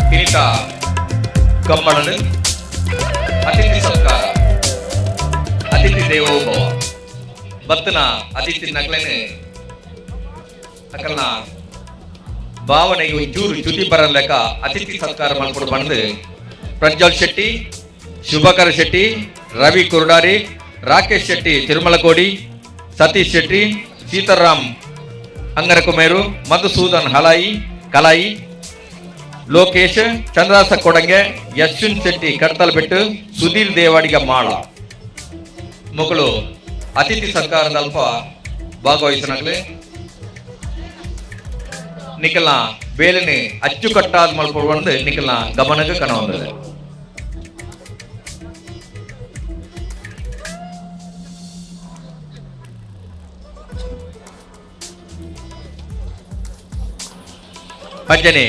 ಕಿರೀಟ ಕಂಬಳದ ಅತಿಥಿ ಸತ್ಕಾರ, ಅತಿಥಿ ದೇವೋಭವ. ಬತ್ತನ ಅತಿಥಿ ನಕ್ಲೆನೆ ಅಕಲ್ನ ಭಾವನೆಗೆ ಒಂಚೂರು ಚ್ಯುತಿ ಬರಲೆಕ್ಕ ಅತಿಥಿ ಸತ್ಕಾರ ಮಲ್ಪಡು ಬಂದು ಪ್ರಜ್ವಲ್ ಶೆಟ್ಟಿ, ಶುಭಕರ ಶೆಟ್ಟಿ, ರವಿ ಕುರುಡಾರಿ, ರಾಕೇಶ್ ಶೆಟ್ಟಿ ತಿರುಮಲಕೋಡಿ, ಸತೀಶ್ ಶೆಟ್ಟಿ, ಸೀತಾರಾಮ್ ಅಂಗರಕುಮೇರು, ಮಧುಸೂದನ್ ಹಲಾಯಿ ಕಲಾಯಿ, ಲೋಕೇಶ್ ಚಂದ್ರಾಸ ಕೊಡಂಗೆ, ಯಶ್ವಿನ್ ಶೆಟ್ಟಿ ಕಡ್ತಲ್ಬೆಟ್ಟು, ಸುಧೀರ್ ದೇವಾಡಿಗ ಮಾಳ ಮಗಳು ಅತಿಥಿ ಸತ್ಕಾರದಲ್ಪ ಭಾಗವಹಿಸನಗಲೆ. ನಿಖಲ್ನ ಬೇಲನೆ ಅಚ್ಚುಕಟ್ಟಾದ ಮಲ್ಪಡು ಬಂದು ನಿಖಲ್ನ ಗಮನಕ್ಕೆ ಕಣ. ಅಂಜನೆ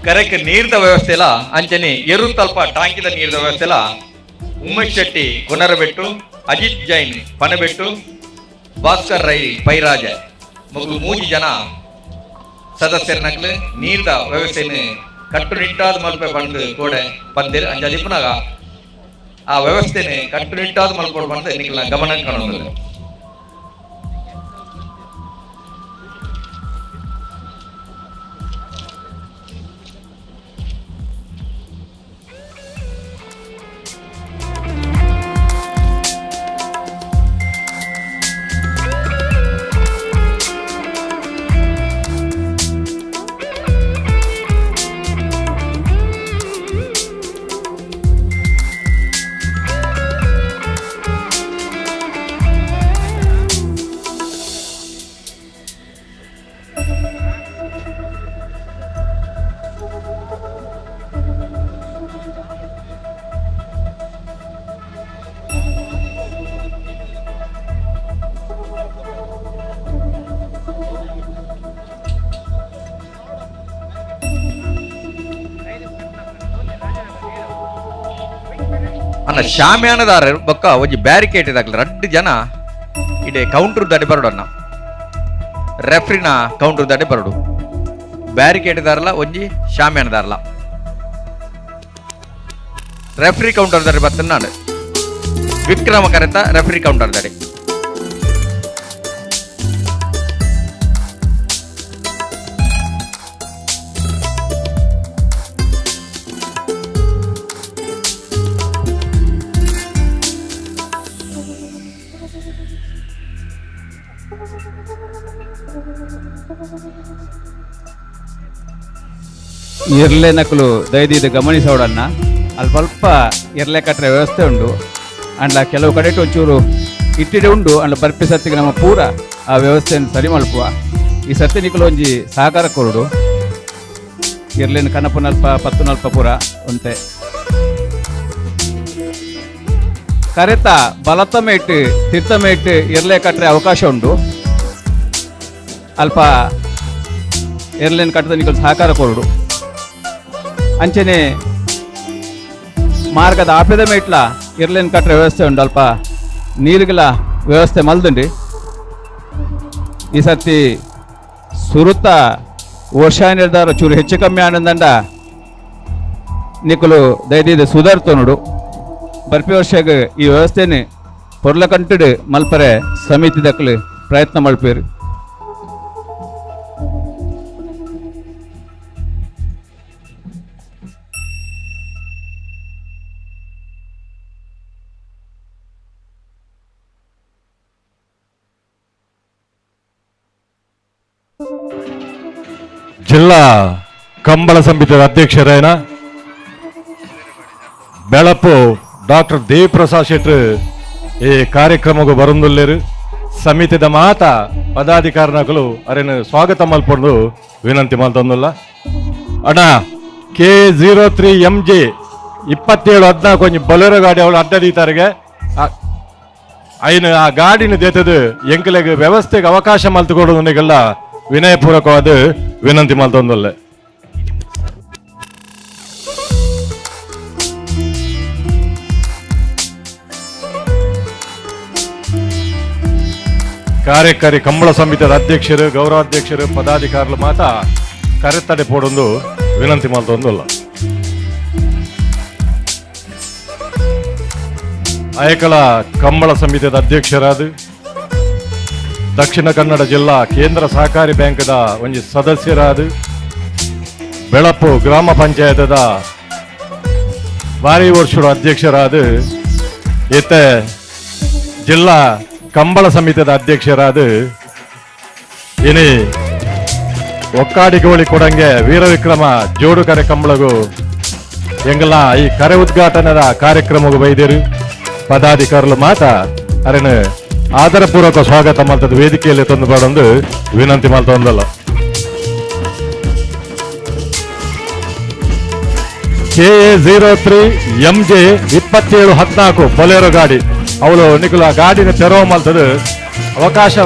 ಕರೆಕ್ ನೀರ್ದ ವ್ಯವಸ್ಥೆ ಇಲ್ಲ. ಅಂಚನೆ ಎರು ತಲ್ಪ ಟಾಂಕಿದ ನೀರ್ದ ವ್ಯವಸ್ಥೆ ಇಲ್ಲ. ಉಮೇಶ್ ಶೆಟ್ಟಿ ಕೊನರಬೆಟ್ಟು, ಅಜಿತ್ ಜೈನ್ ಪನಬೆಟ್ಟು, ಭಾಸ್ಕರ್ ರೈ ಪೈರಾಜ ಮಗು ಮೂಜಿ ಜನ ಸದಸ್ಯರ ನಕ್ಲು ನೀರ್ದ ವ್ಯವಸ್ಥೆಯನ್ನು ಕಟ್ಟುನಿಟ್ಟಾದ ಮಲ್ಪೆ ಬಂದು ಕೋಡೆ ಪಂದಿರ್. ಅಂಜಾದಿಪ್ಪನಾಗ ಆ ವ್ಯವಸ್ಥೆನೆ ಕಟ್ಟುನಿಟ್ಟಾದ ಮಲ್ಪೋಡು ಬಂದು ನಿಖಲ್ನ ಗಮನ ಕಾಣೋದಿಲ್ಲ. ಅನ್ನ ಶಾಮ್ಯಾನದಾರ ಬೊಕ್ಕ ಒಂಜಿ ಬ್ಯಾರಿಕೇಡ್ ಇದಾಗಲಿ ರಡ್ಡು ಜನ ಇಡೆ ಕೌಂಟರ್ ದಾಡಿ ಬರಡು ಅನ್ನ, ರೆಫ್ರಿನ ಕೌಂಟರ್ ದಾಡಿ ಬರಡು. ಬ್ಯಾರಿಕೇಡ್ ದಾರಲ್ಲ, ಒಂಜಿ ಶಾಮ್ಯಾನದಾರಲ್ಲ ರೆಫ್ರಿ ಕೌಂಟರ್ ದಾಡಿ ಬತ್ತನಾಡು. ವಿಕ್ರಮ ಕರೆತ ರೆಫ್ರಿ ಕೌಂಟರ್ ದಾಡಿ. ಇರ್ಲೆ ನಕಲು ದಯದೀದ ಗಮನಿಸೋಡನ್ನ. ಅಲ್ಪ ಅಲ್ಪ ಇರ್ಲೆ ಕಟ್ಟರೆ ವ್ಯವಸ್ಥೆ ಉಂಡು. ಅಂಡ್ಲ ಕೆಲವು ಕಡೆ ಒಂಚೂರು ಇಟ್ಟಿಡೆ ಉಂಡು. ಅಂಡ್ಲ ಬರ್ಪಿ ಸತ್ತಿಗೆ ನಮ್ಮ ಪೂರ ಆ ವ್ಯವಸ್ಥೆಯನ್ನು ಸರಿ ಮಲ್ಪುವ. ಈ ಸತ್ಯ ನಿಕಲು ಒಂಜಿ ಸಹಕಾರ ಕೊರಡು. ಇರ್ಲೇನು ಕನಪು ನಲ್ಪ ಪತ್ತು ನಲ್ಪ ಪೂರ ಉಂಟೆ. ಕರೆತ ಬಲತಮೇಟ್ ತಿರ್ತಮೇಟ್ ಇರ್ಲೆ ಕಟ್ಟರೆ ಅವಕಾಶ ಉಂಡು. ಅಲ್ಪ ಏರ್ಲೈನ್ ಕಟ್ಟದ ನಿಕಲು ಸಹಕಾರ ಕೊರಡು. ಅಂಚನೆ ಮಾರ್ಗದ ಆಪೆದ ಮೇಟ್ಲ ಇರ್ಲೇನ್ ಕಟ್ಟರೆ ವ್ಯವಸ್ಥೆ ಉಂಡು. ಅಲ್ಪ ನೀರುಗಳ ವ್ಯವಸ್ಥೆ ಮಲ್ದುಂಡು. ಈ ಸರ್ತಿ ಸುರುತ ವರ್ಷ ನಿರ್ಧಾರ ಚೂರು ಹೆಚ್ಚು ಕಮ್ಮಿ ಆನಂದಂಡ ನಿಕುಲು ದಯದೀದ ಸುಧಾರ್ತನುಡು. ಬರ್ಪಿ ವರ್ಷಗ್ ಈ ವ್ಯವಸ್ಥೆನೆ ಪೊರ್ಲಕಂಟುಡು ಮಲ್ಪರೆ ಸಮಿತಿ ದಕ್ಕಲು ಪ್ರಯತ್ನ ಮಲ್ಪೇರು. ಜಿಲ್ಲಾ ಕಂಬಳ ಸಮಿತಿಯ ಅಧ್ಯಕ್ಷರಾಯನ ಬೆಳಪು ಡಾಕ್ಟರ್ ದೇವಿಪ್ರಸಾದ್ ಶೆಟ್ರು ಈ ಕಾರ್ಯಕ್ರಮಕ್ಕೆ ಬರಂದುಲ್ಲೇರು. ಸಮಿತಿದ ಮಾತ ಪದಾಧಿಕಾರಿನಕಲು ಅರೆನು ಸ್ವಾಗತ ಮಲ್ಪೊಂದು ವಿನಂತಿ ಮಲ್ತೊಂದುಲ್ಲ. ಅಣ್ಣ, K 03 MJ 2714 ಒಂಜಿ ಬೊಲೆರೋ ಗಾಡಿ ಅವಳು ಅಡ್ಡ ದೀತಾರಿಗೆ. ಐನು ಆ ಗಾಡಿನ ದೇತದು ಎಂಕಲೆಗ್ ವ್ಯವಸ್ಥೆಗೆ ಅವಕಾಶ ಮಲ್ತುಕೊಡುವುದನ್ನೆಲ್ಲ ವಿನಯಪೂರ್ವಕವಾದ ವಿನಂತಿ ಮಲ್ತೊಂದುಲ್ಲೆ. ಕಾರ್ಯಕಾರಿ ಕಂಬಳ ಸಮಿತಿಯ ಅಧ್ಯಕ್ಷರು, ಗೌರವಾಧ್ಯಕ್ಷರು, ಪದಾಧಿಕಾರಿಗಳು ಮಾತ ಕರೆತಡೆ ಪೋಡೊಂದು ವಿನಂತಿ ಮಲ್ತೊಂದುಲ್ಲ. ಆಯಕಲ ಕಂಬಳ ಸಮಿತಿಯ ಅಧ್ಯಕ್ಷರಾದ ದಕ್ಷಿಣ ಕನ್ನಡ ಜಿಲ್ಲಾ ಕೇಂದ್ರ ಸಹಕಾರಿ ಬ್ಯಾಂಕ್ದ ಒಂಜಿ ಸದಸ್ಯರಾದ ಬೆಳಪು ಗ್ರಾಮ ಪಂಚಾಯತದ ಭಾರಿ ವರ್ಷದ ಅಧ್ಯಕ್ಷರಾದ ಇತ್ತೆ ಜಿಲ್ಲಾ ಕಂಬಳ ಸಮಿತಿಯ ಅಧ್ಯಕ್ಷರಾದ ಇನಿ ಒಕ್ಕಾಡಿಗೋಳಿ ಕೊಡಂಗೆ ವೀರವಿಕ್ರಮ ಜೋಡು ಕರೆ ಕಂಬಳಗು ಎಂಗಲ ಈ ಕರೆ ಉದ್ಘಾಟನದ ಕಾರ್ಯಕ್ರಮಗೂ ಬೈದಿರು. ಪದಾಧಿಕಾರುలు ಮಾತ ಅರೆನು ಆದರಪೂರ್ವಕ ಸ್ವಾಗತ ಮಲ್ತದ ವೇದಿಕೆಯಲ್ಲಿ ತಂದು ಬಾಡೊಂದು ವಿನಂತಿ ಮಲ್ತೊಂದಲ್ಲ. KA 03 MJ 2714 Bolero ಗಾಡಿ ಅವಳು ನಿಕುಲ ಗಾಡಿನ ತೆರವು ಮಲ್ತದ ಅವಕಾಶ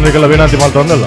ನಿಕಲ ವಿನಂತಿ ಮಲ್ತೊಂದಲ್ಲ.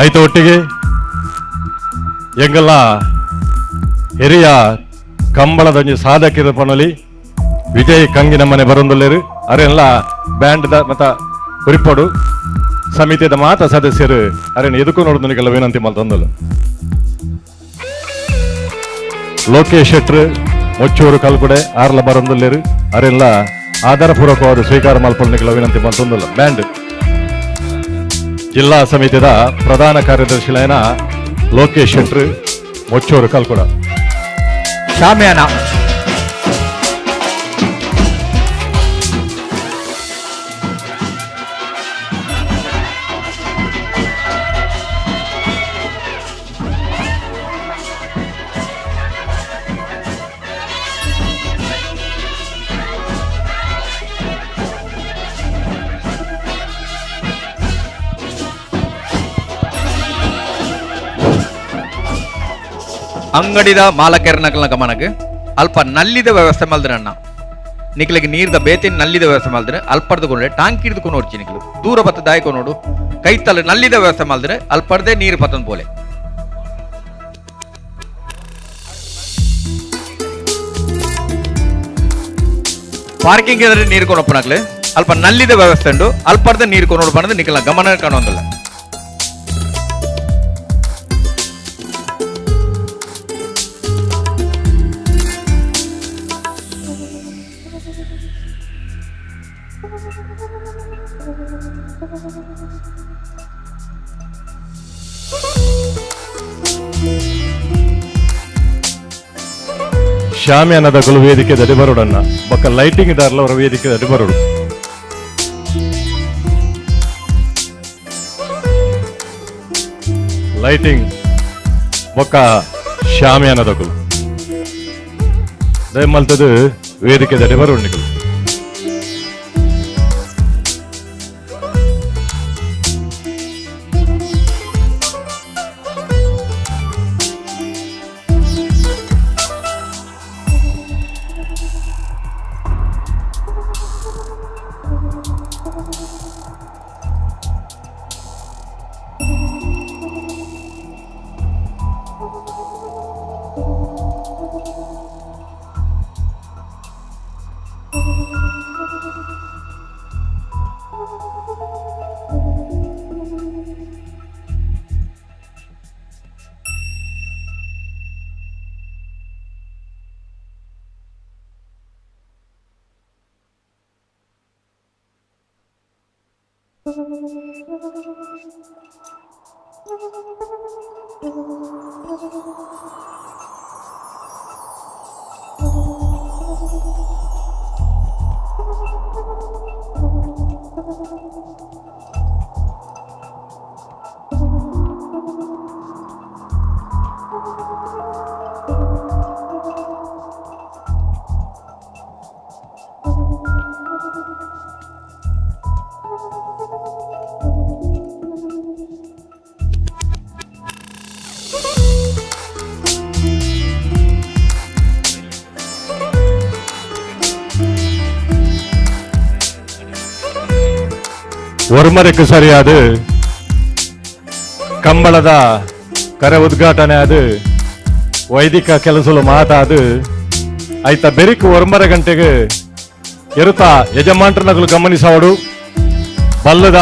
ಆಯ್ತು, ಒಟ್ಟಿಗೆ ಎಂಗಲ್ಲ ಹಿರಿಯ ಕಂಬಳದ ಸಾಧಕಿರ ಪಣಲಿ ವಿಜಯ್ ಕಂಗಿನ ಮನೆ ಬರೊಂದುಲ್ಲೇರು. ಅರೆಲ್ಲ ಬ್ಯಾಂಡ್ ಮತ ಕುರಿಪಡು ಸಮಿತಿದ ಮಾತ ಸದಸ್ಯರು ಅರೆನ ಎದುಕು ನೋಡುದನಿಗೆಲ್ಲ ವಿನಂತಿ ಮಲ್ತೊಂದಲ್ಲ. ಲೋಕೇಶ್ ಶೆಟ್ರು ಮೊಚ್ಚೂರು ಕಲ್ಕುಡೆ ಆರ್ಲ ಬರೊಂದುಲ್ಲೇರು. ಅರೆಲ್ಲ ಆಧಾರಪೂರ್ವಕವಾದ ಸ್ವೀಕಾರ ಮಲ್ಪೊಂದಿಗೆಲ್ಲ ವಿನಂತಿ ಮಲ್ತೊಂದಲ್ಲ. ಬ್ಯಾಂಡ್ ಜಿಲ್ಲಾ ಸಮಿತಿದ ಪ್ರಧಾನ ಕಾರ್ಯದರ್ಶಿಲೈನ ಲೋಕೇಶ್ ಶೆಟ್ರು ಮೊಚ್ಚೂರು ಕಲ್ಕುಡ. ಶಾಮಿಯಾನ ಅಂಗಡಿದ ಮಾಲಕರ್ನಕಲ್ನ ಗಮನಕ್ಕೆ ಅಲ್ಪ ನಲ್ಲಿದ ವ್ಯವಸ್ಥೆ ಮಲ್ದಿರಣ್ಣ. ನಿಕ್ಲಿಗೆ ನೀರ್ದ ಬೇತಿನ ನಲ್ಲಿದ ವ್ಯವಸ್ಥೆ ಮಲ್ದಿರ ಅಲ್ಪರ್ದು ಕೊಂಡೆ ಟಾಂಕ್ ಹಿಡಿದು ನೋಡ್ಚಿ ನಿಕ್ಲು ದೂರ ಬತ್ತ ದಾಯಕ ನೋಡು ಕೈತಲ್ಲ ನಲ್ಲಿದ ವ್ಯವಸ್ಥೆ ಮಲ್ದಿರ ಅಲ್ಪರ್ದೆ ನೀರು ಪತ್ತಂದ್ ಪೋಲೆ. ಪಾರ್ಕಿಂಗ್ ಎದುರು ನೀರು ಕೊನೊಪ್ಪನಾಗ್ಲೆ ಅಲ್ಪ ನಲ್ಲಿದ ವ್ಯವಸ್ಥೆ ಉಂಡು ಅಲ್ಪರ್ದ ನೀರು ಕೊನೋಡು ಬಂದು ನಿಕ್ಲ ಗಮನ ಕಾಣೊಂದಿಲ್ಲ. ಶಾಮಿಯಾನದಗಳು ವೇದಿಕೆ ದಡಿ ಬರೋಡನ್ನ ಬೊಕ್ಕ ಲೈಟಿಂಗ್ ದಾರ್ಲ ಅವರ ವೇದಿಕೆ ದಡಿ ಬರೋಡು. ಲೈಟಿಂಗ್ ಬೊಕ್ಕ ಶಾಮಿಯಾನದಗಳು ದಯಮಲ್ತದು ವೇದಿಕೆ ದಡಿ ಬರೋಡು ನಿಕಲು. ಒರ್ಮರಕ್ಕೆ ಸರಿಯಾದ ಕಂಬಳದ ಕರೆ ಉದ್ಘಾಟನೆ ಅದು ವೈದಿಕ ಕೆಲಸಲು ಮಾತಾದು ಆಯ್ತ ಬೆರಿಕು ಒರ್ಮರ ಗಂಟೆಗೆ ಎರುತ ಯಜಮಾನ್ರನಗಳು ಗಮನಿಸವಡು ಬಲ್ಲದ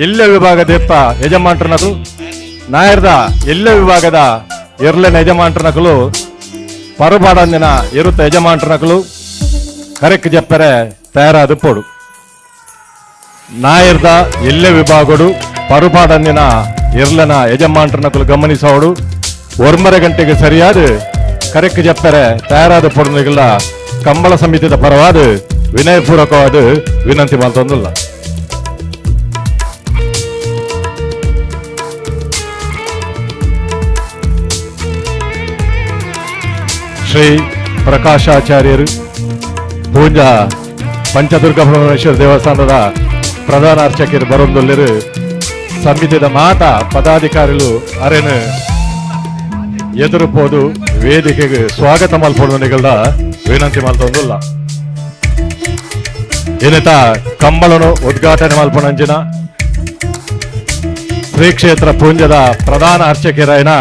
ಎಲ್ಲ ವಿಭಾಗದ ಎತ್ತ ಯಜಮಾನ್ರನಗಳು ನಾಯರ್ದ ಎಲ್ಲ ವಿಭಾಗದ ಎರ್ಲೆನ ಯಜಮಾನ್ರನಗಳು ಪರಬಾಡಂದಿನ ಎರುತ ಯಜಮಾನ್ರನಗಳು ಕರೆಕ್ ಜಪ್ಪರೆ ತಯಾರಾದ ಪೋಡು ನಾಯರ್ದ ಎಲ್ಲ ವಿಭಾಗಡು ಪರುಪಾಡಂದಿನ ಎರ್ಲನ ಯಜಮಾನ್ರನಗಳು ಗಮನಿಸೋಡು ಒರ್ಮರ ಗಂಟೆಗೆ ಸರಿಯಾದ ಕರೆಕ್ ಜಪ್ಪರೆ ತಯಾರಾದ ಪೊಡುಗಳ ಕಂಬಳ ಸಮಿತಿದ ಪರವಾದ ವಿನಯಪೂರ್ವಕವಾದ ವಿನಂತಿ ಮಾಡ್ತೊಂದಿಲ್ಲ. ಶ್ರೀ ಪ್ರಕಾಶಾಚಾರ್ಯರು ಪೂಂಜಾ ಪಂಚದುರ್ಗ ಭುವನೇಶ್ವರ ದೇವಸ್ಥಾನದ ಪ್ರಧಾನ ಅರ್ಚಕರು ಬರೊಂದೊಲ್ಲಿರು ಸಮಿತಿದ ಮಾತ ಪದಾಧಿಕಾರಿಗಳು ಅರೆನು ಎದುರು ಪೋದು ವೇದಿಕೆಗೆ ಸ್ವಾಗತ ಮಲ್ಪೊಡುನಿಗಳ ವಿನಂತಿ ಮಲ್ತೊಂದುಲ್ಲ. ಏನಿತ ಕಂಬಳನು ಉದ್ಘಾಟನೆ ಮಲ್ಪೊಣಂಚಿನ ಶ್ರೀ ಕ್ಷೇತ್ರ ಪೂಂಜದ ಪ್ರಧಾನ ಅರ್ಚಕರಾಯನ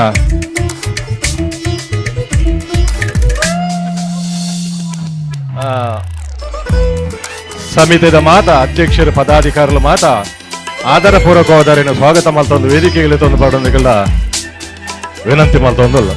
ಸಮಿತಿದ ಮಾತ ಅಧ್ಯಕ್ಷರು ಪದಾಧಿಕಾರಿಗಳು ಮಾತ ಆದರಪೂರ್ವಕವಾದರಿನ ಸ್ವಾಗತ ಮಲ್ತೊಂದು ವೇದಿಕೆಗೆ ತಂದು ಪಡೊಂದಿಗಳ ವಿನಂತಿ ಮಲ್ತೊಂದುಲ್ಲ.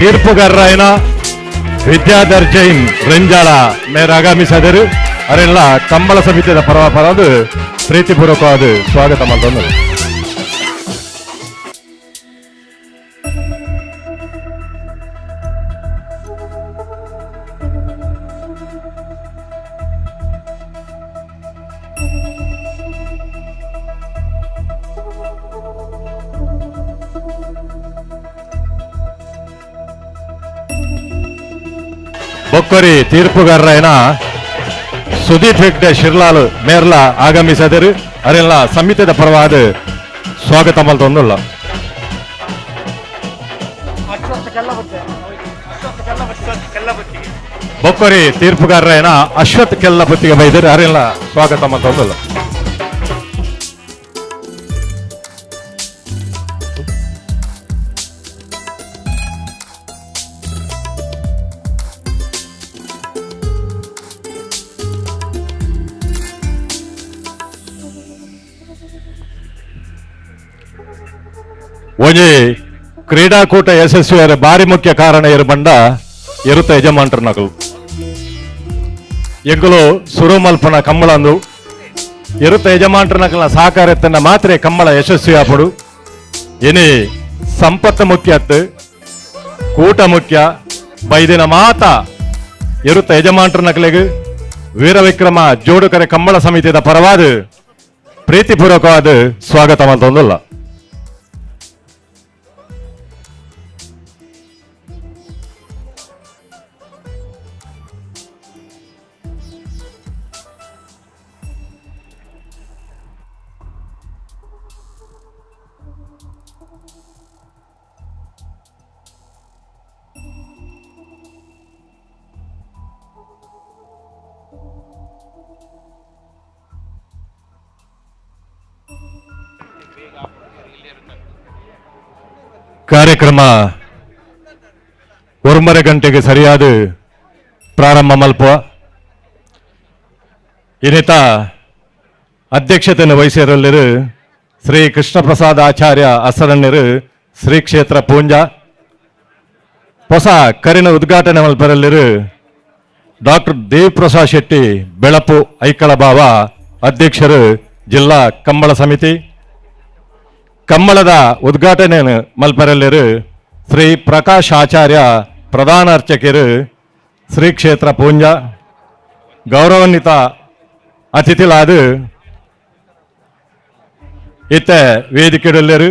ತೀರ್ಪುಗಾರರಾಯನ ವಿದ್ಯಾಧರ್ ಜೈನ್ ರೆಂಜಾಳ ಮೇರ ಆಗಮಿಸಿದರು. ಅರೆಲ್ಲ ಕಂಬಳ ಸಮಿತಿಯ ಪರವಾದ ಪ್ರೀತಿಪೂರ್ವಕವಾದ ಸ್ವಾಗತ ಮಾಡ್ತಂದರು. ಬೊಕ್ಕರಿ ತೀರ್ಪುಗಾರರಾಯನ ಸುದೀಪ್ ಹೆಗ್ಡೆ ಶಿರ್ಲಾಲ್ ಮೇರ್ಲ ಆಗಮಿಸಿದರು. ಅರೆಲ್ಲ ಸಮಿತಿದ ಪರವಾದ ಸ್ವಾಗತ ಮಲ್ತೊಂದುಲ್ಲ. ಬೊಕ್ಕರಿ ತೀರ್ಪುಗಾರರಾಯನ ಅಶ್ವಥ್ ಕೆಲ್ಲಪತ್ತಿಗೆ ಬೈದರು. ಅರೆಲ್ಲ ಸ್ವಾಗತ ಮಲ್ತೊಂದುಲ್ಲ. ಒಂಜಿ ಕ್ರೀಡಾಕೂಟ ಯಶಸ್ವಿಯರ ಬಾರಿ ಮುಖ್ಯ ಕಾರಣ ಇರು ಬಂಡ ಎರುತ ಯಜಮಾನ್ರನಕಲು ಎಂಕುಲು ಸುರುಮಲ್ಪನ ಕಮ್ಮಳಂದು ಎರುತ ಯಜಮಾನ್ರನಕಲ್ನ ಸಹಕಾರ ಎತ್ತನ ಮಾತ್ರೆ ಕಮ್ಮಳ ಯಶಸ್ವಿ ಆಪಡು. ಎನಿ ಸಂಪತ್ತು ಮುಖ್ಯ ಅತ್ತು ಕೂಟ ಮುಖ್ಯ ಬೈದಿನ ಮಾತ ಎರುತ ಯಜಮಾನ್ರನಕಲಿಗೆ ವೀರವಿಕ್ರಮ ಜೋಡುಕರೆ ಕಮ್ಮಳ ಸಮಿತಿಯ ಪರವಾದ ಪ್ರೀತಿಪೂರ್ವಕವಾದ ಸ್ವಾಗತ ಮಲ್ತೊಂದುಲ್ಲ. ಕಾರ್ಯಕ್ರಮ 1:30 ಗಂಟೆಗೆ ಸರಿಯಾದ ಪ್ರಾರಂಭ ಮಲ್ಪುವ. ಇನ್ನಿತ ಅಧ್ಯಕ್ಷತೆಯನ್ನು ವಹಿಸಿರಲಿರು ಶ್ರೀ ಕೃಷ್ಣಪ್ರಸಾದ ಆಚಾರ್ಯ ಅಸರಣ್ಯರು ಶ್ರೀ ಕ್ಷೇತ್ರ ಪೂಂಜಾ. ಹೊಸ ಕರಿನ ಉದ್ಘಾಟನೆ ಮಲ್ಪರಲ್ಲಿರು ಡಾಕ್ಟರ್ ದೇವಪ್ರಸಾದ್ ಶೆಟ್ಟಿ ಬೆಳಪು ಐಕಳಬಾವ ಅಧ್ಯಕ್ಷರು ಜಿಲ್ಲಾ ಕಂಬಳ ಸಮಿತಿ. ಕಮ್ಮಳದ ಉದ್ಘಾಟನೆಯನ್ನು ಮಲ್ಪರಲ್ಲಿರು Shri Prakash ಆಚಾರ್ಯ ಪ್ರಧಾನ ಅರ್ಚಕರು ಶ್ರೀ ಕ್ಷೇತ್ರ ಪೂಂಜ ಗೌರವಾನ್ವಿತ ಅತಿಥಿಲಾದ ಇತ್ತೆ ವೇದಿಕೆಡಲ್ಲೇರು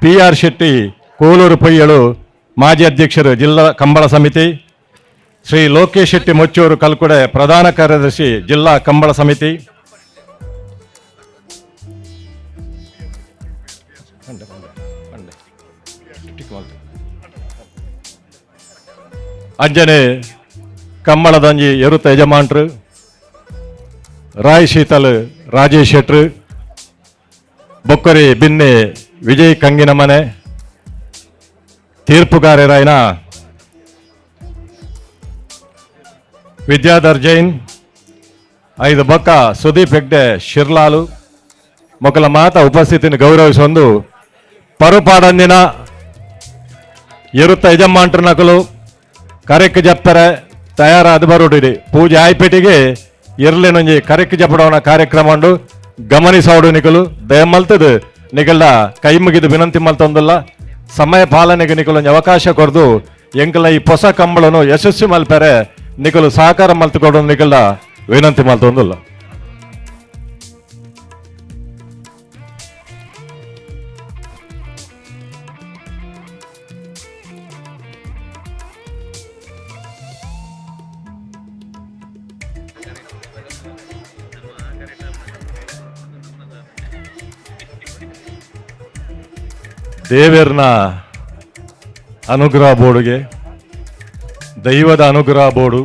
ಪಿ ಆರ್ ಶೆಟ್ಟಿ ಕೋಲೂರು ಪೊಯ್ಯಳು ಮಾಜಿ ಅಧ್ಯಕ್ಷರು ಜಿಲ್ಲಾ ಕಂಬಳ ಸಮಿತಿ, ಶ್ರೀ ಲೋಕೇಶ್ ಶೆಟ್ಟಿ ಮೊಚ್ಚೂರು ಕಲ್ಕುಡೆ ಪ್ರಧಾನ ಕಾರ್ಯದರ್ಶಿ ಜಿಲ್ಲಾ ಕಂಬಳ ಸಮಿತಿ, ಅಂಜನೆ ಕಂಬಳದಂಜಿ ಎರುತ ಯಜಮಾನ್ರು ರಾಯ್ ಶೀತಲ್ ರಾಜೇಶ್ ಶೆಟ್ರು ಬೊಕ್ಕರಿ ಬಿನ್ನೆ ವಿಜಯ್ ಕಂಗಿನ ಮನೆ ತೀರ್ಪುಗಾರರಾಯನ ವಿದ್ಯಾಧರ್ ಜೈನ್ ಐದು ಬೊಕ್ಕ ಸುದೀಪ್ ಹೆಗ್ಡೆ ಶಿರ್ಲಾಲು ಮೊಕಲ ಮಾತ ಉಪಸ್ಥಿತಿಯನ್ನು ಗೌರವಿಸೊಂದು ಪರುಪಾಡಂದಿನ ಎರುತ್ತ ಯಜಮಾನ್ರ ನಕಲು ಕರೆಕ್ ಜಪ್ಪರೆ ತಯಾರಾದ ಬರುಡಿರಿ ಪೂಜೆ ಆಯ್ಪೇಟಿಗೆ ಇರ್ಲಿನೊಂಜಿ ಕರೆಕ್ ಜಪಡವನ ಕಾರ್ಯಕ್ರಮ ಉಂಡು ಗಮನಿಸೋಡು ನಿಕಲು ದಯಮಲ್ತದು ನಿಗಲ್ಲ ಕೈ ಮುಗಿದು ವಿನಂತಿ ಮಲ್ತೊಂದಲ್ಲ ಸಮಯ ಪಾಲನೆಗೆ ನಿಕಲೊಂಜಿ ಅವಕಾಶ ಕೊರ್ದು ಎಂಕಲ ಈ ಹೊಸ ಕಂಬಳನು ಯಶಸ್ವಿ ಮಲ್ಪೆರೆ ನಿಕಲು ಸಹಕಾರ ಮಲ್ತುಕೊಡು ನಿಕಲ ವಿನಂತಿ ಮಲ್ತೊಂದಲ್ಲ. ದೇವರನ ಅನುಗ್ರಹ ಬೋರ್ಡ್ಗೆ ದೈವದ ಅನುಗ್ರಹ ಬೋರ್ಡು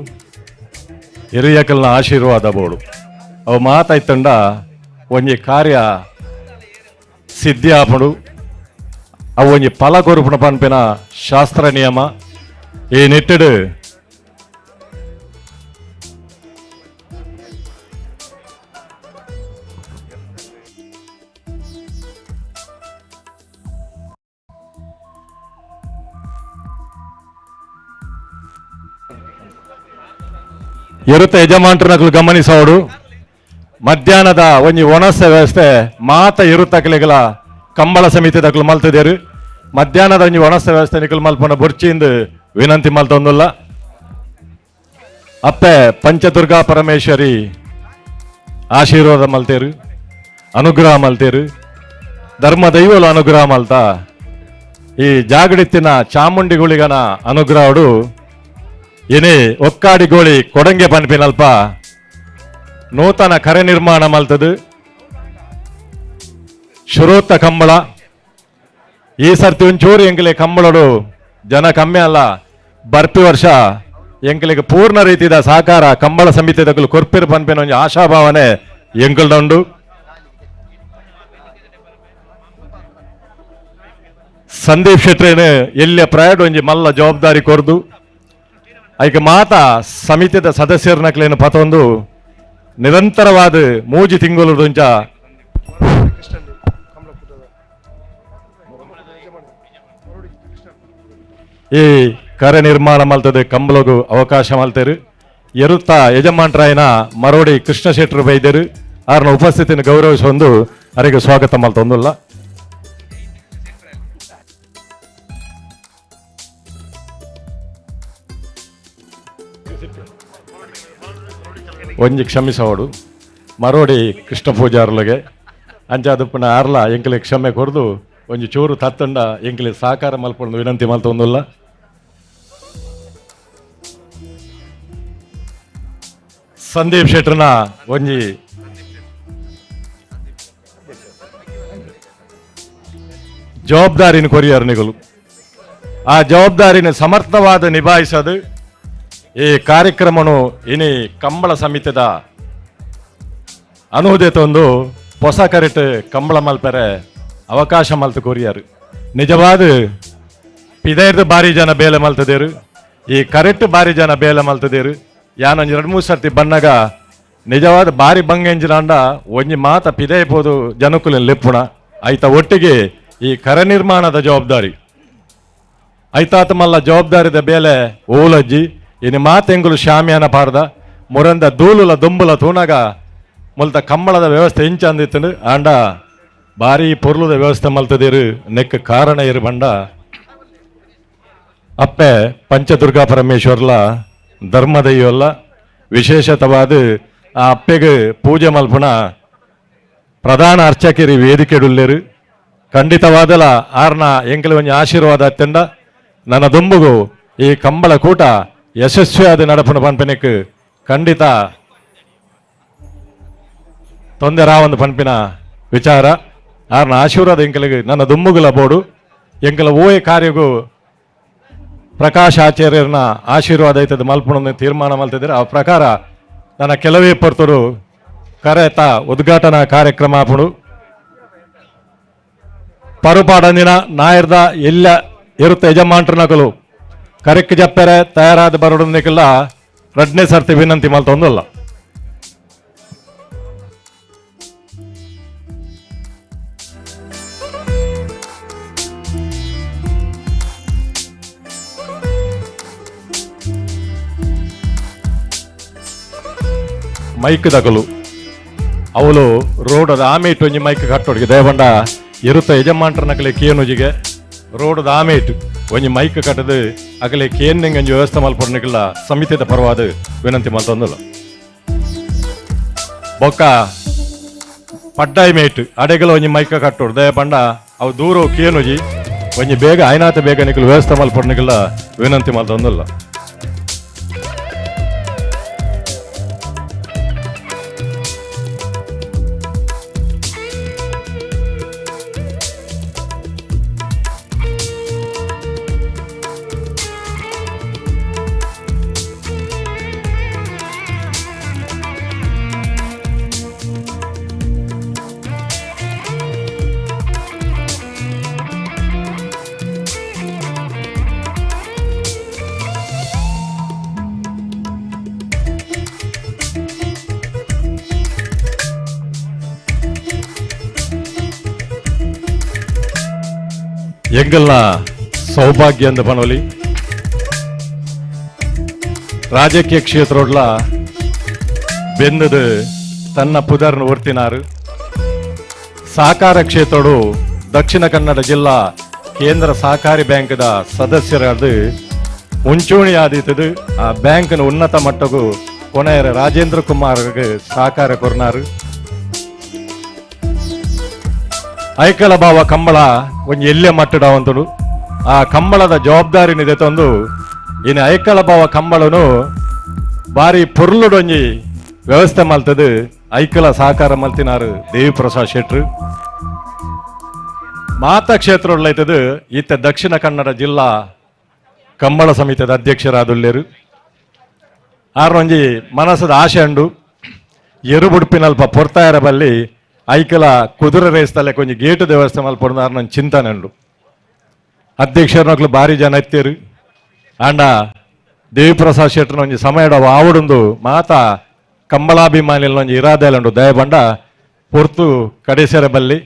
ಹಿರಿಯಕಲ್ನ ಆಶೀರ್ವಾದ ಬೋರ್ಡು ಅವು ಮಾತಾಯ್ತಂಡ ಒಂಜಿ ಕಾರ್ಯ ಸಿದ್ಧಿ ಆಪಡು ಅವು ಒಂಜಿ ಫಲ ಕೊರುಪುನ ಪನ್ಪಿನ ಶಾಸ್ತ್ರ ನಿಯಮ ಈ ನಿಟ್ಟಿಡು ಎರುತ ಯಜಮಾನ್ರನಕಲು ಗಮನಿಸೋಡು ಮಧ್ಯಾಹ್ನದ ಒಂಜಿ ಒಣಸ ವ್ಯವಸ್ಥೆ ಮಾತ ಎರುತಕಲಿಗಳ ಕಂಬಳ ಸಮಿತಿ ದಕಲು ಮಲ್ತದೇರು ಮಧ್ಯಾಹ್ನದ ಒಂಜಿ ಒಣಸ ವ್ಯವಸ್ಥೆ ನಿಕಲು ಮಲ್ಪನ ಬುರ್ಚಿಂದು ವಿನಂತಿ ಮಲ್ತೊಂದುಲ್ಲ. ಅಪ್ಪೆ ಪಂಚದುರ್ಗಾ ಪರಮೇಶ್ವರಿ ಆಶೀರ್ವಾದ ಮಲ್ತೇರು ಅನುಗ್ರಹ ಮಲ್ತೇರು ಧರ್ಮ ದೈವಲು ಅನುಗ್ರಹ ಮಲ್ತ ಈ ಜಾಗಡಿತ್ತಿನ ಚಾಮುಂಡಿಗುಳಿಗನ ಅನುಗ್ರಹಡು ಏನೇ ಒಕ್ಕಾಡಿ ಗೋಳಿ ಕೊಡಂಗೆ ಪನ್ಪಿನಲ್ಪ ನೂತನ ಕರೆ ನಿರ್ಮಾಣ ಮಲ್ತದು ಶುರೋತ್ತ ಕಂಬಳ ಈ ಸರ್ತಿ ಒಂಚೂರು ಎಂಕಲೆ ಕಂಬಳಡು ಜನ ಕಮ್ಮಿ ಅಲ್ಲ ಬರ್ಪಿ ವರ್ಷ ಎಂಕಲಿಗೆ ಪೂರ್ಣ ರೀತಿಯ ಸಹಕಾರ ಕಂಬಳ ಸಮಿತಿ ದಕಲು ಕೊರ್ಪಿರು ಪನ್ಪಿನ ಒಂಜಿ ಆಶಾಭಾವನೆ ಎಂಕಲ್ಡುಂಡು. ಸಂದೀಪ್ ಶೆಟ್ರೇನು ಎಲ್ಲಿಯ ಪ್ರಯಾಣ ಒಂಜಿ ಮಲ್ಲ ಜವಾಬ್ದಾರಿ ಕೊರ್ದು ಐಕೆ ಮಾತಾ ಸಮಿತಿದ ಸದಸ್ಯರನಕ್ಲೇನು ಪತೊಂದು ನಿರಂತರವಾದ ಮೂಜಿ ತಿಂಗಳು ದುಂಚ ಈ ಕರೆ ನಿರ್ಮಾಣ ಮಲ್ತದೆ ಕಂಬಳಗು ಅವಕಾಶ ಮಲ್ತೇರು ಎರುತ್ತ ಯಜಮಾನ್ರಾಯನ ಮರೋಡಿ ಕೃಷ್ಣ ಶೆಟ್ಟರು ಬೈದರು ಆರ್ನ ಉಪಸ್ಥಿತಿಯನ್ನು ಗೌರವಿಸೊಂದು ಅರಿಗೆ ಸ್ವಾಗತ ಮಲ್ತೊಂದುಲ್ಲ. ಒಂಜಿ ಕ್ಷಮಿಸೋಡು ಮರೋಡಿ ಕೃಷ್ಣ ಪೂಜಾರ್ಲಗೆ ಅಂಚಾದಪ್ಪನ ಆರ್ಲ ಎಂಕಲೆ ಕ್ಷಮೆ ಕೊರ್ದು ಒಂಜಿ ಚೂರು ತತ್ತಂಡ ಎಂಕಲೆ ಸಹಕಾರ ಮಲ್ಪೊಂದು ವಿನಂತಿ ಮಲ್ತೊಂದುಲ್ಲ. ಸಂದೀಪ್ ಶೆಟ್ಟರ್ನ ಒಂಜಿ ಜವಾಬ್ದಾರಿನ ಕೊರಿಯರ್ ನಿಗಲು ಆ ಜವಾಬ್ದಾರಿನ ಸಮರ್ಥವಾದ ನಿಭಾಯಿಸೋದು ಈ ಕಾರ್ಯಕ್ರಮನು ಇನಿ ಕಂಬಳ ಸಮಿತಿದ ಅನುದೇತೊಂದು ಹೊಸ ಕರೆಟ್ ಕಂಬಳ ಮಲ್ಪೆರೆ ಅವಕಾಶ ಮಲ್ತು ಕೊರಿಯರು ನಿಜವಾದ ಪಿದೈರ್ದು ಬಾರಿ ಜನ ಬೇಲೆ ಮಲ್ತದೇರು ಈ ಕರೆಕ್ಟ್ ಬಾರಿ ಜನ ಬೇಲೆ ಮಲ್ತದೇರು ಯಾನೊಂಜಿ ಎರಡು ಮೂರು ಸರ್ತಿ ಬನ್ನಗ ನಿಜವಾದ ಬಾರಿ ಬಂಗೆಂಜಿನಾಂಡ ಒಂಜಿ ಮಾತ ಪಿದೈಪೋದು ಜನಕುಲಿನ ಲೆಪ್ಪುಣ ಐತ ಒಟ್ಟಿಗೆ ಈ ಕರೆ ನಿರ್ಮಾಣದ ಜವಾಬ್ದಾರಿ ಐತಾತ ಮಲ್ಲ ಜವಾಬ್ದಾರಿದ ಬೇಲೆ ಓಲಜ್ಜಿ ಇನ್ನು ಮಾತೆಂಗುಲು ಶಾಮಿಯಾನ ಪಾರ್ದ ಮುರಂದ ದೂಲುಲ ದುಂಬುಲ ತೂನಗ ಮುಲ್ತ ಕಂಬಳದ ವ್ಯವಸ್ಥೆ ಇಂಚಂದಿತ್ತು ಆಂಡ ಬಾರಿ ಪೊರ್ಲುದ ವ್ಯವಸ್ಥೆ ಮಲ್ತದಿರು ನೆಕ್ ಕಾರಣ ಇರು ಬಂಡ ಅಪ್ಪೆ ಪಂಚದುರ್ಗಾ ಪರಮೇಶ್ವರ್ಲ ಧರ್ಮದೈವಲ್ಲ ವಿಶೇಷತವಾದ ಆ ಅಪ್ಪೆಗೆ ಪೂಜೆ ಮಲ್ಪುನ ಪ್ರಧಾನ ಅರ್ಚಕಿರಿ ವೇದಿಕೆಡುಲ್ಲೇರು. ಖಂಡಿತವಾದಲ ಆರ್ನ ಎಂಕಲ ಒಂಜಿ ಆಶೀರ್ವಾದ ಅತ್ಯಂಡ ನನ್ನ ದುಂಬುಗು ಈ ಕಂಬಳ ಕೂಟ ಯಶಸ್ವಿಯಾದ ನಡಪುನ ಪನ್ಪಿನಕ್ ಖಂಡಿತ ತೊಂದರೆ ರಾವೊಂದು ಪನ್ಪಿನ ವಿಚಾರ. ಆರ್ನ ಆಶೀರ್ವಾದ ಎಂಕಲಿಗೆ ನನ್ನ ದುಂಬುಗುಲ ಬೋಡು. ಎಂಕಲ ಓಯೆ ಕಾರ್ಯಗೂ ಪ್ರಕಾಶ್ ಆಚಾರ್ಯರನ್ನ ಆಶೀರ್ವಾದ ಐತದ ಮಲ್ಪುನ ತೀರ್ಮಾನ ಮಲ್ತಿದ್ರೆ ಆ ಪ್ರಕಾರ ನನ್ನ ಕೆಲವೇ ಪೊರ್ತರು ಕರೆತ ಉದ್ಘಾಟನಾ ಕಾರ್ಯಕ್ರಮ ಆಪುಂಡು. ಪರುಪಾಡಂದಿನ ನಾಯರ್ದ ಎಲ್ಲ ಇರುತ್ತೆ ಯಜಮಾನ್ರನಕಲು ಕರೆಕ್ ಜಪ್ಪೆರೆ ತಯಾರಾದ ಬರೋಡಂದಿಕ್ಕೆಲ್ಲ ರಡ್ನೇ ಸರ್ತಿ ವಿನಂತಿ ಮಲ್ತೊಂದಲ್ಲ. ಮೈಕ್ ದಕಲು ಅವಳು ರೋಡದ ಆಮೇಟು ಒಂಜಿ ಮೈಕ್ ಕಟ್ಟೋಡಿಗೆ ದೇವಂಡ ಇರುತ್ತ ಯಜಮಾನ್ರನಕಲೆ ಕೇನುಜಿಗೆ ರೋಡದ ಆಮೇಟು ಒಂಜಿ ಮೈಕ್ ಕಟ್ಟದು ಅಗಲೆ ಕೇನ್ ಒಂಜಿ ವ್ಯವಸ್ಥೆ ಮಲ್ಪೊಡ್ನಿಕಲ್ಲ ಸಮಿತಿದ ಪರವಾದ ವಿನಂತಿ ಮಲ್ತೊಂದಲ್ಲ. ಬೊಕ್ಕ ಪಡ್ಡಾಯಿ ಮೇಟು ಅಡೆಗಲ ಒಂಜಿ ಮೈಕ್ ಕಟ್ಟೋಡು ದಯಪಂಡ ಅವು ದೂರ ಕೇನುಜಿ ಒಂಜಿ ಬೇಗ ಐನಾತ ಬೇಗ ನಿಕಲು ವ್ಯವಸ್ಥೆ ಮಲ್ಪೊಡ್ನಿಕಲ್ಲ ವಿನಂತಿ ಮಲ್ತೊಂದಲ್ಲ. ಎಂಗಲ್ನ ಸೌಭಾಗ್ಯ ಅಂದ ಪನೋಲಿ ರಾಜಕೀಯ ಕ್ಷೇತ್ರೋಡ್ಲ ಬೆಂದದು ತನ್ನ ಪುದರ್ನ ಒರ್ತಿನಾರು. ಸಹಕಾರ ಕ್ಷೇತ್ರೋಡು ದಕ್ಷಿಣ ಕನ್ನಡ ಜಿಲ್ಲಾ ಕೇಂದ್ರ ಸಹಕಾರಿ ಬ್ಯಾಂಕ್ದ ಸದಸ್ಯರಾದ ಮುಂಚೂಣಿ ಆದಿತ್ತದು ಆ ಬ್ಯಾಂಕ್ನ ಉನ್ನತ ಮಟ್ಟಕ್ಕೂ ಕೊನೆಯ ರಾಜೇಂದ್ರ ಕುಮಾರ್ಗೆ ಸಹಕಾರ ಕೊರ್ನಾರು. ಐಕಳ ಬಾವ ಕಂಬಳ ಒಂಜಿ ಎಲ್ಲೆ ಮಟ್ಟಡವಂತಡು ಆ ಕಂಬಳದ ಜವಾಬ್ದಾರಿನಿದೆ ತಂದು ಇನ್ನು ಐಕಳ ಬಾವ ಕಂಬಳನು ಬಾರಿ ಪೊರ್ಲುಡೊಂಜಿ ವ್ಯವಸ್ಥೆ ಮಲ್ತದು ಐಕಳ ಸಹಕಾರ ಮಲ್ತಿನಾರು ದೇವಿಪ್ರಸಾದ್ ಶೆಟ್ರು. ಮಾತಾ ಕ್ಷೇತ್ರೊಳ್ಳೈತದು ಈತ ದಕ್ಷಿಣ ಕನ್ನಡ ಜಿಲ್ಲಾ ಕಂಬಳ ಸಮಿತಿದ ಅಧ್ಯಕ್ಷರಾದುಲ್ಲೇರು. ಆರೊಂಜಿ ಮನಸ್ಸದ ಆಶೆ ಉಂಡು ಎರುಬುಡುಪಿನಲ್ಪ ಪೊರ್ತಾಯರ ಬಲ್ಲಿ ಐಕಲ ಕುದುರೆ ರೇಸ್ತಲೆ ಕೊಂಚ ಗೇಟು ದೇವಸ್ಥಾನ ಮಲ್ಪೊಡು ಆರ್ನ ಚಿಂತನೆ ಉಂಡು. ಅಧ್ಯಕ್ಷರನಕ್ಲು ಭಾರಿ ಜನ ಎತ್ತೇರು. ಆಂಡ ದೇವಿಪ್ರಸಾದ್ ಶೆಟ್ಟರ್ನ ಒಂಜಿ ಸಮಯಡ ಆವಡುಂದು ಮಾತಾ ಕಂಬಳಾಭಿಮಾನಿಲ ಒಂಜಿ ಇರಾದೆಲುಂಡು ದಯಬಂಡ ಪೊರ್ತು ಕಡೇಸರ ಬಲ್ಲಿ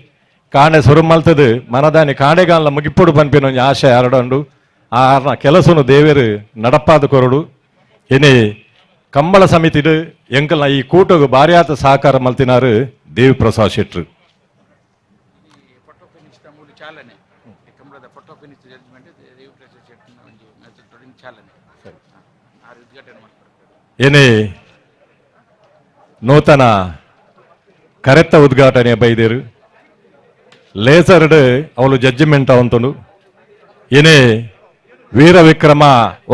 ಕಾಣೆ ಸುರು ಮಲ್ತದು ಮನದಾನಿ ಕಾಣೆಗಾಲ ಮುಗಿಪೊಡು ಪನ್ಪಿನ ಒಂಜಿ ಆಶೆ ಅರಡುಂಡು. ಆ ಕೆಲಸನು ದೇವರು ನಡಪಾದ ಕೊರಡು. ಇನಿ ಕಂಬಳ ಸಮಿತಿಡು ಎಂಕಲ್ನ ಈ ಕೂಟಗು ಭಾರ್ಯಾತ ಸಹಕಾರ ಮಲ್ತಿನಾರು ದೇವಿಪ್ರಸಾದ್ ಶೆಟ್ರು. ಏನೇ ನೂತನ ಕರೆತ್ತ ಉದ್ಘಾಟನೆ ಬೈದೇರು ಲೇಸರ್ಡ್ ಅವಳು ಜಡ್ಜ್ಮೆಂಟ್ ಅವಂತನು. ಏನೇ ವೀರ ವಿಕ್ರಮ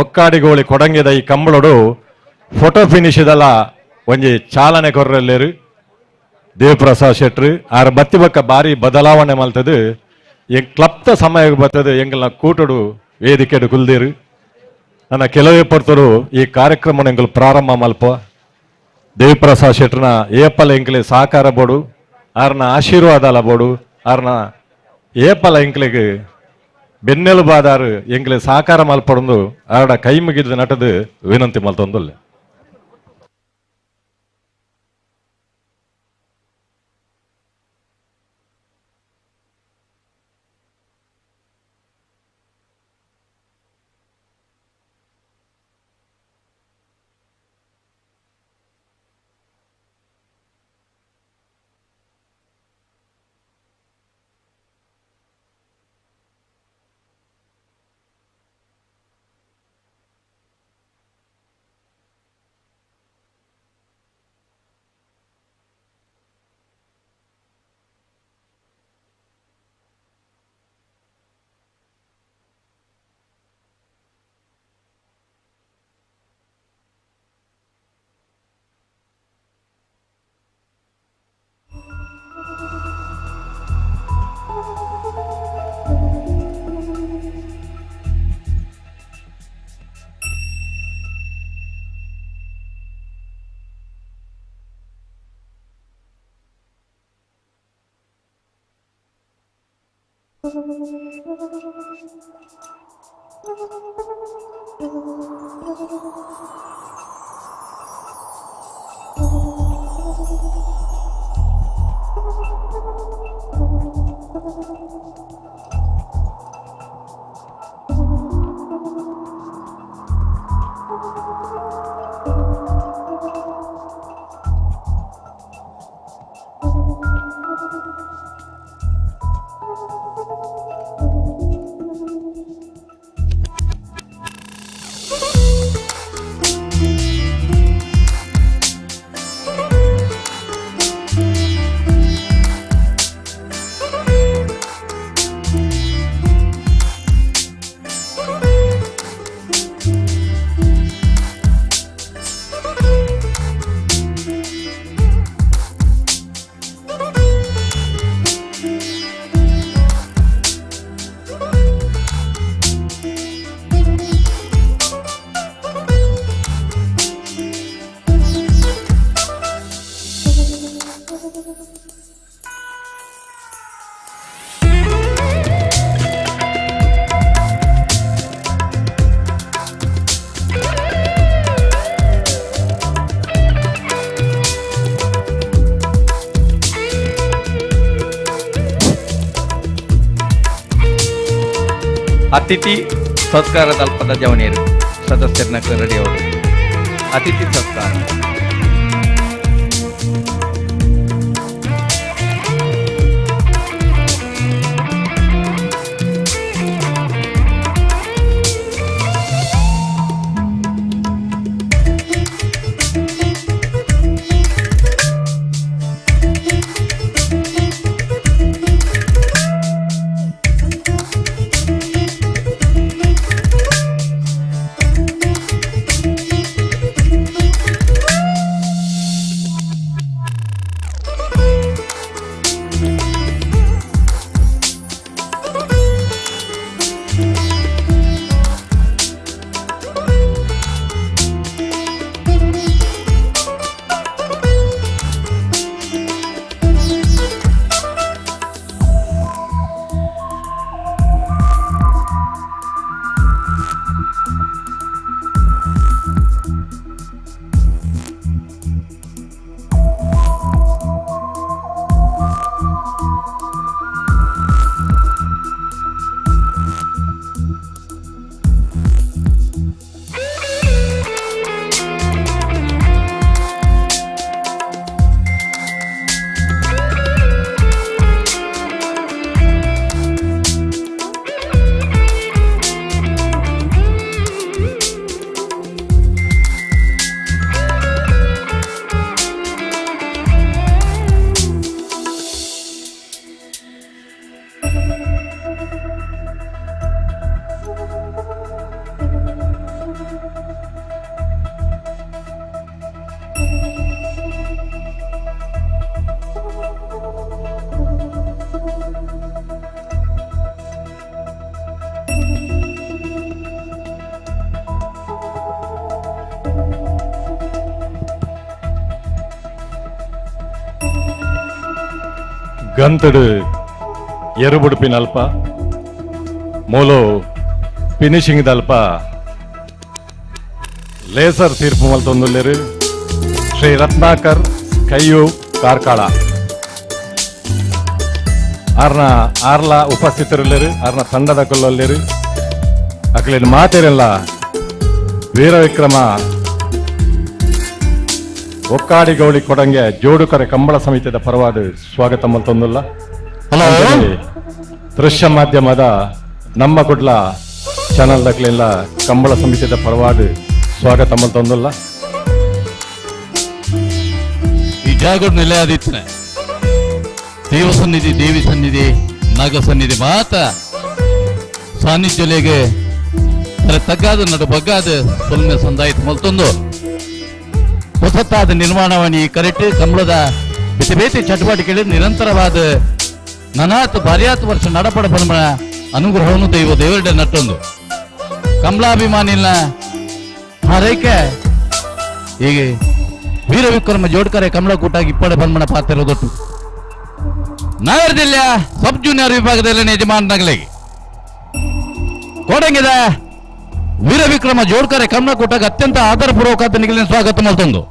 ಒಕ್ಕಾಡಿಗೋಳಿ ಕೊಡಂಗೆದ ಈ ಕಂಬಳೋಡು ಫೋಟೋ ಫಿನಿಶ್ ಇದಲ್ಲ ಒಂಜಿ ಚಾಲನೆ ಕೊರ್ರಲ್ಲೇರು ದೇವಪ್ರಸಾದ್ ಶೆಟ್ರು. ಆರ್ ಬತ್ತಿ ಬಕ್ಕ ಬಾರಿ ಬದಲಾವಣೆ ಮಲ್ತದು ಎಂಗ್ ಕ್ಲಪ್ತ ಸಮಯ ಬರ್ತದೆ ಎಂಗಲ್ನ ಕೂಟಡು ವೇದಿಕೆಡು ಕುಲ್ದೇರು. ನನ್ನ ಕೆಲವೇ ಪೊರ್ತರು ಈ ಕಾರ್ಯಕ್ರಮ ಎಂಗಲ್ ಪ್ರಾರಂಭ ಮಲ್ಪ ದೇವಿಪ್ರಸಾದ್ ಶೆಟ್ರನ ಏಪಲ ಎಂಕ್ಲೆ ಸಹಕಾರ ಬೋಡು, ಆರ್ನ ಆಶೀರ್ವಾದ ಅಲ ಬೋಡು, ಆರ್ನ ಏಪಲ ಎಂಕ್ಲೆಗ್ ಬೆನ್ನೆಲುಬಾದಾರು ಎಂಕ್ಲೆ ಸಹಕಾರ ಮಲ್ಪಡೊಂದು ಆರ್ಡ ಕೈ ಮುಗಿದ ನಟದು ವಿನಂತಿ ಮಲ್ತೊಂದುಲ್ಲೆ. ಅತಿಥಿ ಸತ್ಕಾರ ತಲ್ಪದ ಜವನಿಯರು ಸದಸ್ಯರನ್ನ ರೆಡಿ ಅವರು ಅತಿಥಿ ಸತ್ಕಾರ. ಗಂತಡು ಎರುಬುಡುಪಿನಲ್ಪ ಮೂಲು ಫಿನಿಶಿಂಗ್ ದಲ್ಪ ಲೇಸರ್ ತೀರ್ಪು ಮಲ್ತೊಂದುಲ್ಲೆರು ಶ್ರೀ ರತ್ನಾಕರ್ ಕೈಯು ಕಾರ್ಕಳ ಆರ್ನ ಆರ್ಲ ಉಪಸ್ಥಿತರುಲ್ಲೆರು ಆರ್ನ ತಂಡದ ಕೊಲ್ಲೊಲ್ಲೆರು ಅಕ್ಲೇನು ಮಾತೆರೆಲ್ಲ ವೀರವಿಕ್ರಮ ಒಕ್ಕಾಡಿಗೌಳಿ ಕೊಡಂಗೆ ಜೋಡುಕರೆ ಕಂಬಳ ಸಮಿತಿಯ ಪರವಾದ ಸ್ವಾಗತ ಮಲ್ತೊಂದುಲ್ಲ. ದೃಶ್ಯ ಮಾಧ್ಯಮದ ನಮ್ಮ ಕುಡ್ಲ ಚಾನಲ್ ದಕ್ಲೆಲ್ಲ ಕಂಬಳ ಸಮಿತಿಯ ಪರವಾದ ಸ್ವಾಗತ ಮಲ್ತೊಂದುಲ್ಲ. ಈ ಜಾಗಡ್ ನೆಲೆ ಆದಿತ್ತನೆ ದೇವ ಸನ್ನಿಧಿ, ದೇವಿ ಸನ್ನಿಧಿ, ನಾಗ ಸನ್ನಿಧಿ ಮಾತ ಸಾನ್ನಿಧ್ಯಲೆಗೆ ತಗ್ಗಾದ ನಡು ಬಗ್ಗಾದ ಸೊಲ್ಮೆ ಸಂದಾಯಿತು ಮಲ್ತೊಂದು ಹೊಸತಾದ ನಿರ್ಮಾಣವನಿ ಕರೆಕ್ಟ್ ಕಂಬಳದ ಬೇತೆ ಬೇತೆ ಚಟುವಟಿಕೆಗಳು ನಿರಂತರವಾದ ನನಾತ್ ಬಾರ್ಯಾತ್ ವರ್ಷ ನಡಪಡ ಬಂದ ಅನುಗ್ರಹವನ್ನು ದೈವ ದೇವರ ನಟ್ಟೊಂದು ಕಮಲಾಭಿಮಾನಿನ ಹಾರೈಕೆ ಹೀಗೆ ವೀರವಿಕ್ರಮ ಜೋಡ್ಕರೆ ಕಮಲ ಕೂಟಾಗಿ ಇಪ್ಪಡೆ ಬನ್ಮಣ ಪಾತ್ರ ದೊಟ್ಟು. ನಗರದಿಲ್ಲ ಸಬ್ ಜೂನಿಯರ್ ವಿಭಾಗದಲ್ಲಿ ಯಜಮಾನನಾಗಲಿ ಕೋಡಂಗಿದ ವೀರವಿಕ್ರಮ ಜೋಡ್ಕರೆ ಕಮ್ಮನ ಅತ್ಯಂತ ಆದರಪೂರ್ವಕ ನಿಗಲಿನ ಸ್ವಾಗತ ಮಲ್ತೊಂದು.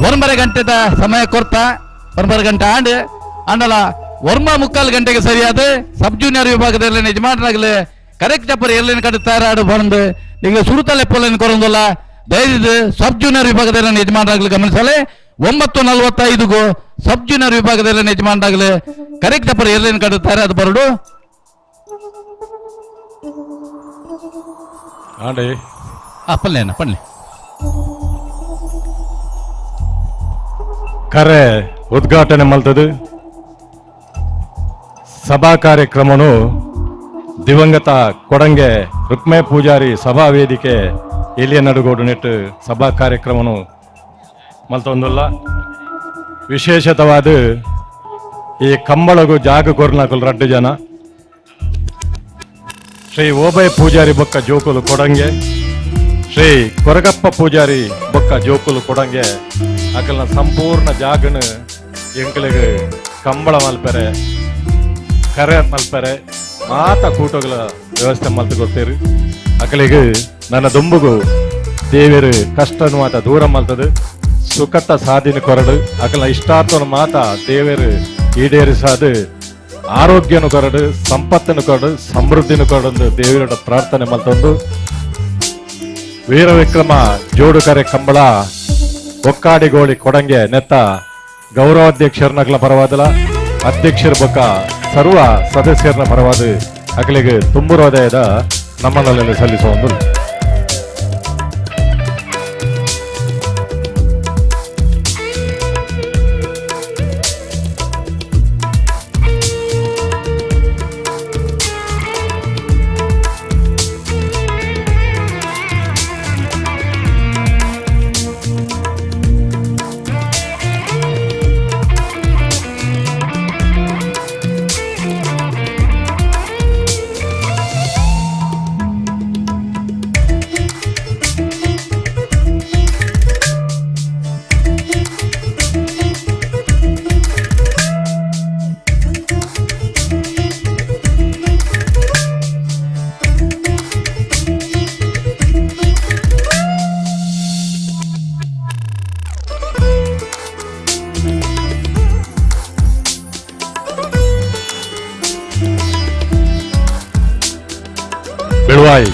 ಒಂಬರ ಗಂಟೆದ ಸಮಯ ಕೊರ್ತ ಒಂಬರ ಗಂಟೆ ಆಂಡ್ ಅಂಡಲ ವರ್ಮ ಮುಕ್ಕಾಲು ಗಂಟೆಗೆ ಸರಿಯಾದ ಸಬ್ ಜೂನಿಯರ್ ವಿಭಾಗದಲ್ಲಿ ಯಜಮಾನರಾಗಲಿ ಕರೆಕ್ಟ್ ಅಪ್ಪರ್ ಎಲ್ಲಿನ ಕಡೆ ತಯಾರಾಡು ಬಂದು ನಿಮಗೆ ಸುರುತಲೆ ಪೊಲನ್ ಕೊರೊಂದಲ್ಲ. ದಯವಿಟ್ಟು ಸಬ್ ಜೂನಿಯರ್ ವಿಭಾಗದಲ್ಲಿ ಯಜಮಾನರಾಗಲಿ ಗಮನಿಸಲಿ. 9:45 ಸಬ್ ಜೂನಿಯರ್ ವಿಭಾಗದಲ್ಲಿ ಯಜಮಾನರಾಗಲಿ ಕರೆಕ್ಟ್ ಅಪ್ಪರ್ ಎಲ್ಲಿನ ಕಡೆ ತಯಾರಾದ ಬರಡು. ಪಲ್ಲೆ ಪಲ್ಲೆ ಕರೆ ಉದ್ಘಾಟನೆ ಮಲ್ತದು ಸಭಾ ಕಾರ್ಯಕ್ರಮನು ದಿವಂಗತ ಕೊಡಂಗೆ ರುಕ್ಮೆ ಪೂಜಾರಿ ಸಭಾ ವೇದಿಕೆ ಎಲಿಯ ನಡುಗೋಡು ನೆಟ್ಟು ಸಭಾ ಕಾರ್ಯಕ್ರಮನು ಮಲ್ತೊಂದುಲ್ಲ. ವಿಶೇಷತವಾದ ಈ ಕಂಬಳಗು ಜಾಗ ಕೊರ್ನಾಕುಲು ರಡ್ಡು ಜನ ಶ್ರೀ ಓಬೈ ಪೂಜಾರಿ ಬೊಕ್ಕ ಜೋಕುಲು ಕೊಡಂಗೆ, ಶ್ರೀ ಕೊರಗಪ್ಪ ಪೂಜಾರಿ ಬೊಕ್ಕ ಜೋಕುಲು ಕೊಡಂಗೆ ಅಕಲ್ನ ಸಂಪೂರ್ಣ ಜಾಗನು ಎಂಕಲಿಗೆ ಕಂಬಳ ಮಲ್ಪೆರೆ ಕರೆ ಮಲ್ಪೆರೆ ಮಾತ ಕೂಟಗಳ ವ್ಯವಸ್ಥೆ ಮಲ್ತು ಕೊಡ್ತೀರಿ. ಅಕಲಿಗೆ ನನ್ನ ದುಂಬುಗು ದೇವರು ಕಷ್ಟನು ಮಾತ ದೂರ ಮಲ್ತದು ಸುಖತ್ತ ಸಾಧಿನ ಕೊರಡು ಅಕಲ್ನ ಇಷ್ಟಾರ್ಥನ ಮಾತ ದೇವರು ಈಡೇರಿಸಾದು ಆರೋಗ್ಯನು ಕೊರಡು ಸಂಪತ್ತನ್ನು ಕೊರಡು ಸಮೃದ್ಧಿನ ಕೊರಡು ದೇವರ ಪ್ರಾರ್ಥನೆ ಮಲ್ತೊಂದು ವೀರವಿಕ್ರಮ ಜೋಡುಕರೆ ಕಂಬಳ ಒಕ್ಕಾಡಿಗೋಳಿ ಕೊಡಂಗೆ ನೆತ್ತ ಗೌರವಾಧ್ಯಕ್ಷರನಗಲ ಪರವಾದಲ ಅಧ್ಯಕ್ಷರ ಬೊಕ್ಕ ಸರ್ವ ಸದಸ್ಯರನ ಪರವಾದ ಅಗಲಿಗೆ ತುಂಬುರೋದಯದ ನಮ್ಮನಲ್ಲಿ ಸಲ್ಲಿಸುವ ಒಂದು ಬೆಳುವಾಯಿ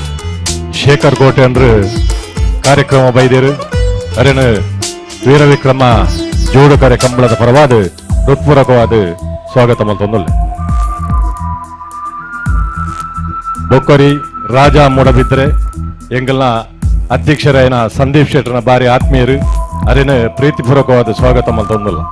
ಶೇಖರ್ ಕೋಟೆ ಅಂದ್ರೆ ಕಾರ್ಯಕ್ರಮ ಬೈದೇರು ಅರೇನು ವೀರವಿಕ್ರಮ ಜೋಡುಕರೆ ಕಂಬಳದ ಪರವಾದ ಹೃತ್ಪೂರ್ವಕವಾದ ಸ್ವಾಗತ ಮಲ್ತೊಂದುಲ್ಲೆ. ಬೊಕ್ಕರಿ ರಾಜ ಮೂಡಬಿದ್ರೆ ಎಂಗಲ್ನ ಅಧ್ಯಕ್ಷರಾಯನ ಸಂದೀಪ್ ಶೆಟ್ಟರ್ನ ಬಾರಿ ಆತ್ಮೀಯರು ಅರೇನು ಪ್ರೀತಿಪೂರ್ವಕವಾದ ಸ್ವಾಗತ ಮಲ್ತೊಂದುಲ್ಲ.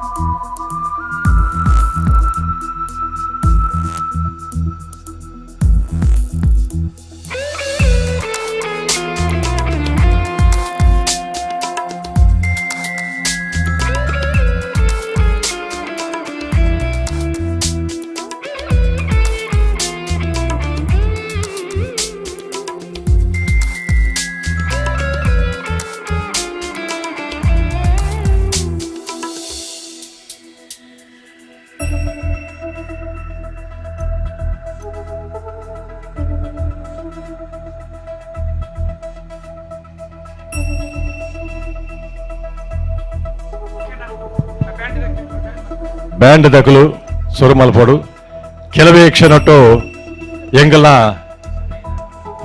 ಬ್ಯಾಂಡ್ ದಕಲು ಸುರುಮಲ್ಪೋಡು ಕೆಲವೇ ಕ್ಷಣಟ್ಟು ಎಂಗಲ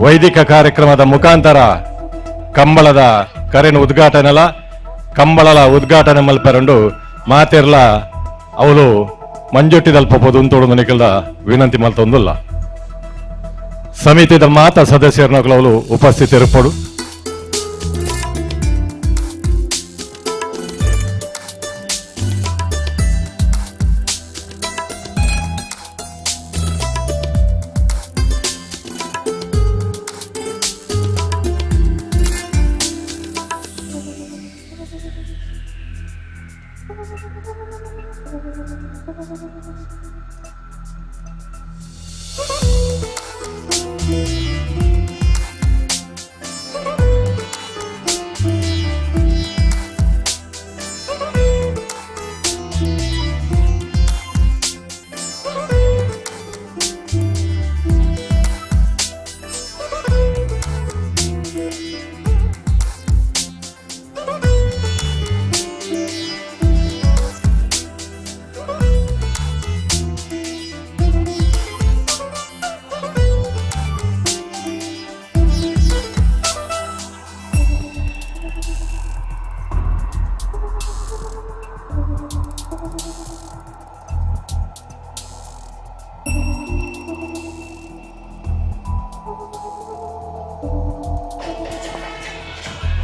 ವೈದಿಕ ಕಾರ್ಯಕ್ರಮದ ಮುಖಾಂತರ ಕಂಬಳದ ಕರೆನ ಉದ್ಘಾಟನೆಲ ಕಂಬಳಲ ಉದ್ಘಾಟನೆ ಮಲ್ಪೆರಂಡು ಮಾತಿರ್ಲ ಅವಳು ಮಂಜೊಟ್ಟಿದಲ್ಪ ಪೊದು ನಿಕಲ್ದ ವಿನಂತಿ ಮಲ್ತೊಂದುಲ್ಲ. ಸಮಿತಿದ ಮಾತ ಸದಸ್ಯರನಕಲು ಅವಳು ಉಪಸ್ಥಿತಿರುಪಡು.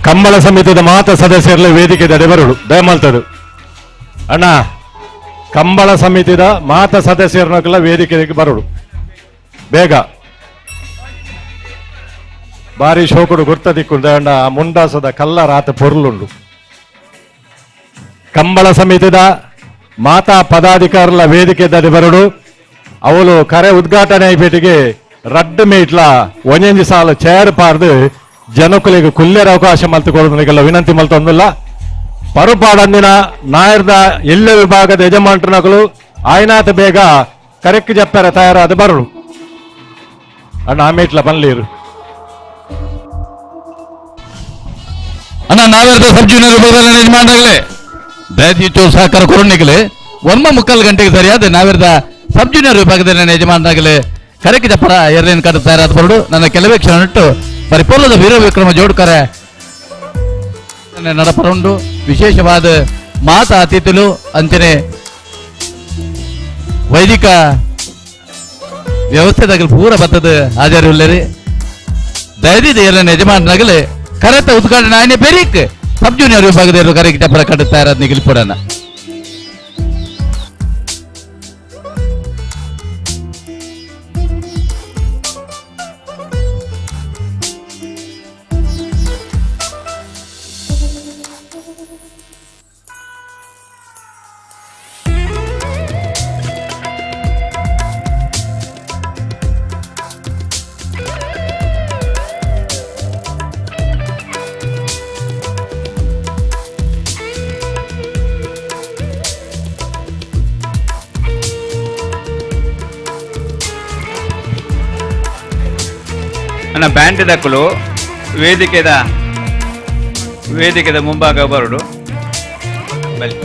Kambala ಸಮಿತಿದ ಮಾತ ಸದಸ್ಯರ್ಲ ವೇದಿಕೆ ದಡೆ ಬರಡು ದಯಮಾಲ್ತದು ಅಣ್ಣ. ಕಂಬಳ ಸಮಿತಿದ ಮಾತ ಸದಸ್ಯರನ್ನಕ್ಕೆಲ್ಲ ವೇದಿಕೆಗೆ ಬರಡು ಬೇಗ. ಬಾರಿ ಶೋಕುಡು ಗುರ್ತ ದಿಕ್ಕು ಅಣ್ಣ, ಆ ಮುಂಡಾಸದ ಕಲ್ಲ ರಾತ ಪೊರ್ಲುಂಡು. ಕಂಬಳ ಸಮಿತಿದ ಮಾತಾ ಪದಾಧಿಕಾರುల ವೇದಿಕೆ ದಡೆ ಬರಡು. ಅವಳು ಕರೆ ಉದ್ಘಾಟನೆ ಪೇಟಿಗೆ ರಡ್ಡು ಮೀಟ್ಲ ಒಂಜೊಂಜಿ ಸಾಲು ಚೇರ್ ಪಾರ್ದು ಜನಕುಲಿಗೆ ಕುಲ್ಲೆರ ಅವಕಾಶ ಮಲ್ತುಕೊಡೋದಕ್ಕೆಲ್ಲ ವಿನಂತಿ ಮಲ್ತೊಂದಿಲ್ಲ. ಪರುಪಾಡಂದಿನ ನಾಯರ್ದ ಎಲ್ಲ ವಿಭಾಗದ ಯಜಮಾನ್ರನಗಳು ಆಯ್ನಾತ ಬೇಗ ಕರೆಕ್ಟ್ ಜಪ್ಪೆರ ತಯಾರಾದ ಬರಡು ಅಣ್ಣ. ಆಮೇಟ್ಲ ಬನ್ಲೀರು ಅಣ್ಣ. ನಾವೆರದ ಸಬ್ ಜೂನಿಯರ್ ವಿಭಾಗದಲ್ಲಿ ಯಜಮಾನರಾಗಲೇ ದಯದೀಚು ಸಹಕಾರ ಕೊರಣಿಗಲೇ 1.75 ಗಂಟೆಗೆ ಸರಿಯಾದ ನಾವೆರದ ಸಬ್ ಜೂನಿಯರ್ ವಿಭಾಗದಲ್ಲಿ ಯಜಮಾನರಾಗಲೇ ಕರೆಕ್ಟ್ ಜಪ್ಪರ ಏರ್ಲೈನ್ ಕಟ್ಟ ತಯಾರಾದ ಬರಡು. ನನ್ನ ಕೆಲವೇ ಕ್ಷಣ ಇಟ್ಟು ಪರಿಪೂರ್ಣದ ವೀರ ವಿಕ್ರಮ ಜೋಡ್ಕರೆ ನಡಪರುಂಡು. ವಿಶೇಷವಾದ ಮಾತ ಅತಿಥಿಲು ಅಂಚನೆ ವೈದಿಕ ವ್ಯವಸ್ಥೆದಾಗ ಪೂರ ಬತ್ತದ ಹಾಜರುಲ್ಲರಿ. ದಯದಿದ್ದು ಎಲ್ಲ ಯಜಮಾನರಾಗಲೇ ಕರೆತ ಉದ್ಘಾಟನೆ ಆಯ್ನೆ ಬೆರೀಕ್ ಸಬ್ ಜೂನಿಯರ್ ವಿಭಾಗದ ಕರೆಕ್ಟ್ ಜಪ್ಪರ ಕಟ್ಟ ತಯಾರಾದ ನಿಗಲಿಪಡೋಣ. ನನ್ನ ಬ್ಯಾಂಡ್ ದಕ್ಕಲು ವೇದಿಕೆದ ವೇದಿಕೆದ ಮುಂಭಾಗ ಬರಡು ಬಲಿ.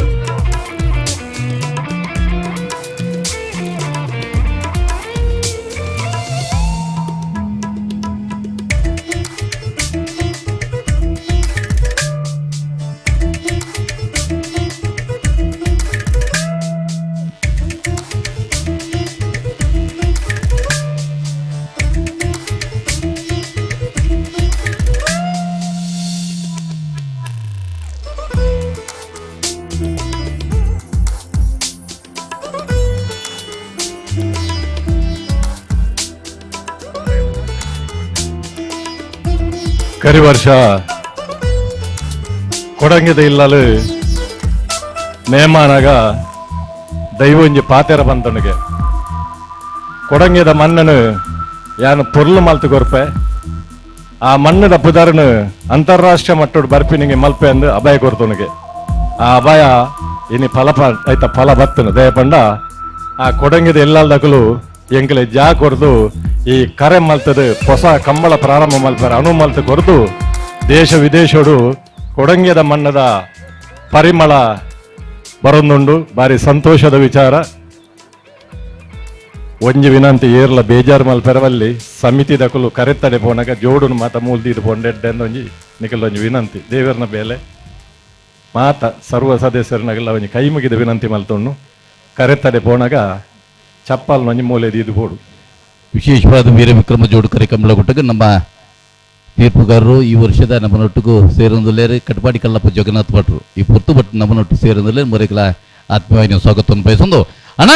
ಕರಿವರ್ಷ ಕೊಡಂಗಿದ ಇಲ್ಲಲು ನೇಮಾನಾಗ ದೈವೊಂಜಿ ಪಾತೆರ ಬಂತನಿಗೆ ಕೊಡಂಗಿದ ಮಣ್ಣನು ಯಾನು ಪೊರ್ಲು ಮಲ್ತು ಕೊರ್ಪೆ, ಆ ಮಣ್ಣದ ಪುದರ್ನು ಅಂತಾರಾಷ್ಟ್ರೀಯ ಮಟ್ಟದ ಬರ್ಪಿನಿಗೆ ಮಲ್ಪೆ ಅಂದು ಅಭಯ ಕೊರ್ತನಿಗೆ. ಆ ಅಭಯ ಇನಿ ಫಲ ಐತ ಫಲ ಬತ್ತನು ದಯಪಂಡ ಆ ಕೊಡಂಗಿದ ಎಲ್ಲದಕ್ಕಲು ಎಂಕಲೆ ಜಾ ಕೊರ್ದು ಈ ಕರೆ ಮಲ್ತದ ಹೊಸ ಕಂಬಳ ಪ್ರಾರಂಭ ಮಲ್ಪಾರ ಅಣು ಮಲ್ತು ಕೊರ್ದು ದೇಶ ವಿದೇಶೋಡು ಕೊಡಂಗಿದ ಮಣ್ಣದ ಪರಿಮಳ ಬರೊಂದುಂಡು. ಬಾರಿ ಸಂತೋಷದ ವಿಚಾರ. ಒಂಜಿ ವಿನಂತಿ ಏರ್ಲ ಬೇಜಾರು ಮಲ್ಪೆರವಲ್ಲಿ ಸಮಿತಿ ದಕಲು ಕರೆತ್ತಡೆ ಪೋನಾಗ ಜೋಡುನು ಮಾತ ಮೂಲ್ದೀದು ಪೋಂಡೆಡ್ಡೆ ಒಂಜಿ ನಿಕಲ್ ಒಂಜಿ ವಿನಂತಿ. ದೇವರನ ಬೇಲೆ ಮಾತ ಸರ್ವ ಸದಸ್ಯರನಾಗಲ್ಲ ಒಂಜಿ ಕೈ ಮುಗಿದ ವಿನಂತಿ ಮಲ್ತೊಣ್ಣು ಕರೆತ್ತಡೆ ಪೋನಾಗ ಚಪ್ಪಲ್ ಒಂಜಿ ಮೂಲೆ ದೀದು ಪೋಡು. ವಿಶೇಷವಾದ ವೀರ ವಿಕ್ರಮ ಜೋಡ್ಕರೆ ಕಂಬಳಗುಟ್ಟಗೆ ನಮ್ಮ ತೀರ್ಪುಗಾರರು ಈ ವರ್ಷದ ನಮ್ಮನೊಟ್ಟಿಗೂ ಸೇರೊಂದುಲ್ಲೇರು ಕಟಪಾಡಿ ಕಲ್ಲಪ್ಪ ಜಗನ್ನಾಥ್ ಭಟ್ರು ಈ ಪೊರ್ತು ಭಟ್ ನಮ್ಮನೊಟ್ಟು ಸೇರೊಂದುಲ್ಲೇರು ಮೊರೆಗಳ ಆತ್ಮೀಯವಾಗಿ ಸ್ವಾಗತವನ್ನು ಬಯಸೊಂದು ಅಣ್ಣ.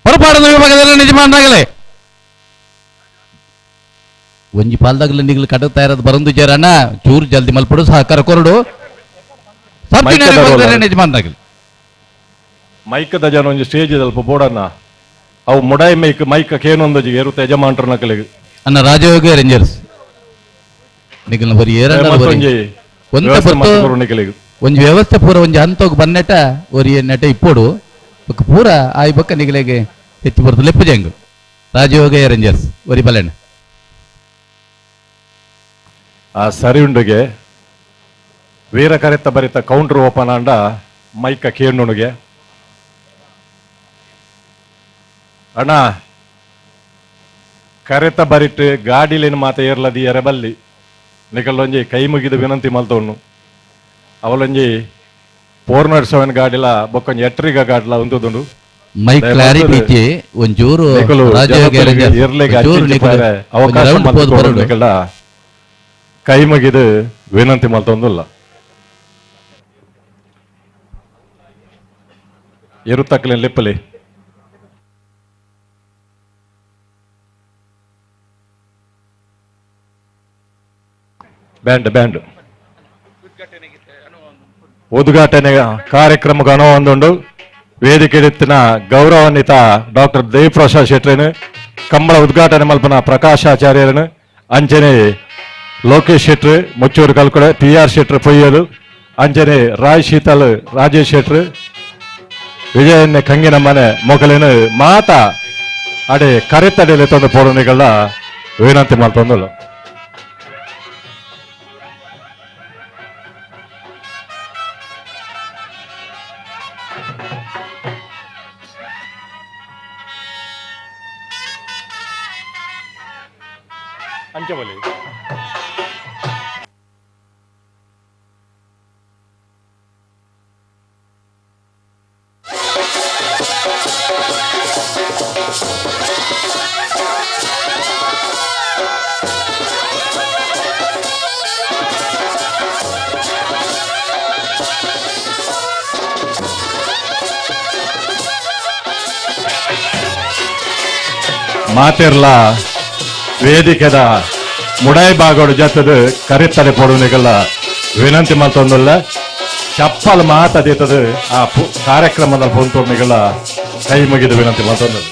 ಹೊರಪಾಡದ ವಿಭಾಗದಲ್ಲಿ ನಿಜಮಾನರಾಗಲೇ ಒಂಜಿ ಪಾಲ್ದಾಗಲೇ ನಿಗಲು ಕಟ ತಯಾರಾದ ಬರಂದು ಜೇರಣ್ಣ ಚೂರು ಜಲ್ದಿ ಮಲ್ಪಡು ಸಹಕಾರ ಕೊರಡು ಸಬ್ ಜೂನಿಯರ್ ವಿಭಾಗದಲ್ಲಿ ಯಜಮಾನರಾಗಲಿ. ಮೈಕದ ಜನ ಒಂಜಿ ಸ್ಟೇಜ್ ಅಲ್ಪ ಬೋಡಣ್ಣ ಅವು ಮುಡಾಯಿ ಮೈಕ್ ಮೈಕ ಕೇನೊಂದೊಂಜಿ ಏರುತ್ತೆ ಯಜಮಾನ್ರ ನಕಲಿಗೆ. ಅಣ್ಣ ರಾಜಯೋಗ ರೇಂಜರ್ಸ್ ನಿಗಲ್ನ ಬರಿ ಏರಣ್ಣ ಒಂಜಿ ವ್ಯವಸ್ಥೆ ಪೂರ ಒಂಜಿ ಹಂತೋಗ್ ಬನ್ನೆಟ ಒರಿ ನೆಟ ಇಪ್ಪೋಡು ಬೊಕ್ಕ ಪೂರ ಆಯ್ ಬೊಕ್ಕ ನಿಗಲೆಗೆ ಹೆಚ್ಚು ಬರ್ತದೆ ಲೆಪ್ಪು ಜಂಗು ರಾಜಯೋಗ ರೇಂಜರ್ಸ್ ಒರಿ ಬಲೆಣ್ಣ. ಆ ಸರಿ ಉಂಡುಗೆ ವೀರ ಕರೆತ ಬರಿತ ಕೌಂಟರ್ ಓಪನ್ ಆಂಡ ಮೈಕ ಕೇಣ್ಣುಣಿಗೆ ಅಣ್ಣ ಕರೆತ ಬರಿಟ್ಟು ಗಾಡಿಲೇನು ಮಾತ ಏರ್ಲದಿ ಎರಬಲ್ಲಿ ನಿಕಲ್ಲೊಂಜಿ ಕೈ ಮುಗಿದು ವಿನಂತಿ ಮಲ್ತವನು ಅವಲೊಂಜಿ 407 ಗಾಡಿಲ ಬೊಕ್ಕೊಂಜಿ ಎಟ್ರಿಗ ಗಾಡಿಲ ಉಂತುದುಂಡು. ಮೈ ಕ್ಲಾರಿಟಿ ಇಜ್ಜಿ ಒಂಚೂರು ಅವಕಾಶ ಕೈ ಮುಗಿದು ವಿನಂತಿ ಮಲ್ತೊಂದುಲ್ಲ. ಎರುತ್ತಕ್ಕಲಿನ ಲಿಪ್ಪಲಿ ಬ್ಯಾಂಡ್ ಬ್ಯಾಂಡ್ ಉದ್ಘಾಟನೆ ಕಾರ್ಯಕ್ರಮಕ್ಕೆ ಅನುವಂದುಂಡು. ವೇದಿಕೆಡಿತ್ತಿನ ಗೌರವಾನ್ವಿತ ಡಾಕ್ಟರ್ ದೇವಿಪ್ರಸಾದ್ ಶೆಟ್ರೇನು, ಕಂಬಳ ಉದ್ಘಾಟನೆ ಮಲ್ಪನ ಪ್ರಕಾಶಾಚಾರ್ಯರನು, ಅಂಚನೆ ಲೋಕೇಶ್ ಶೆಟ್ರು ಮುಚ್ಚೂರು ಕಲ್ಕೊಡೆ, ಪಿ ಆರ್ ಶೆಟ್ರು ಪೊಯ್ಯಲು, ಅಂಚನೆ ರಾಯ್ ಶೀತಲ್ ರಾಜೇಶ್ ಶೆಟ್ರು, ವಿಜಯನ್ನೆ ಕಂಗಿನ ಮನೆ ಮೊಕಲಿನ ಮಾತಾ ಅಡೆ ಕರೆತಡೆಯಲ್ಲಿ ತಂದು ಪೋಡಣಿಗಳ ವಿನಂತಿ ಮಲ್ತೊಂದುಲ್ಲ. ಅಂಚಬಲಿ ಮಾತಿರ್ಲ ವೇದಿಕೆದ ಮುಡಾಯಿ ಬಾಗೋಡು ಜತ್ತದ ಕರಿತಡೆ ಪೋಡುನಿಗಲ್ಲ ವಿನಂತಿ ಮಲ್ತೊಂದುಲ್ಲ. ಚಪ್ಪಲ್ ಮಾತದೀತದ ಆ ಕಾರ್ಯಕ್ರಮದ ಪೊಂತೊಂದಿಗಲ್ಲ ಕೈ ಮುಗಿದು ವಿನಂತಿ ಮಲ್ತೊಂದುಲ್ಲ.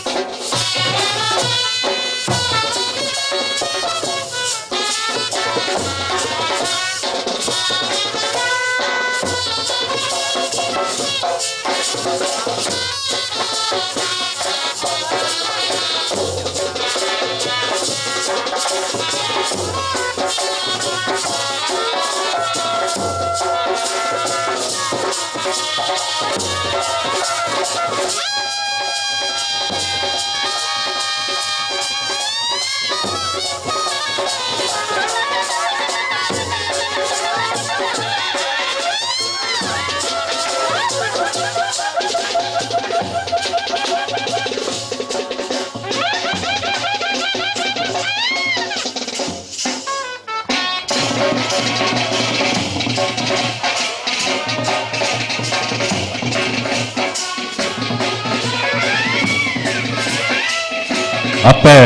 ಅಪ್ಪೆ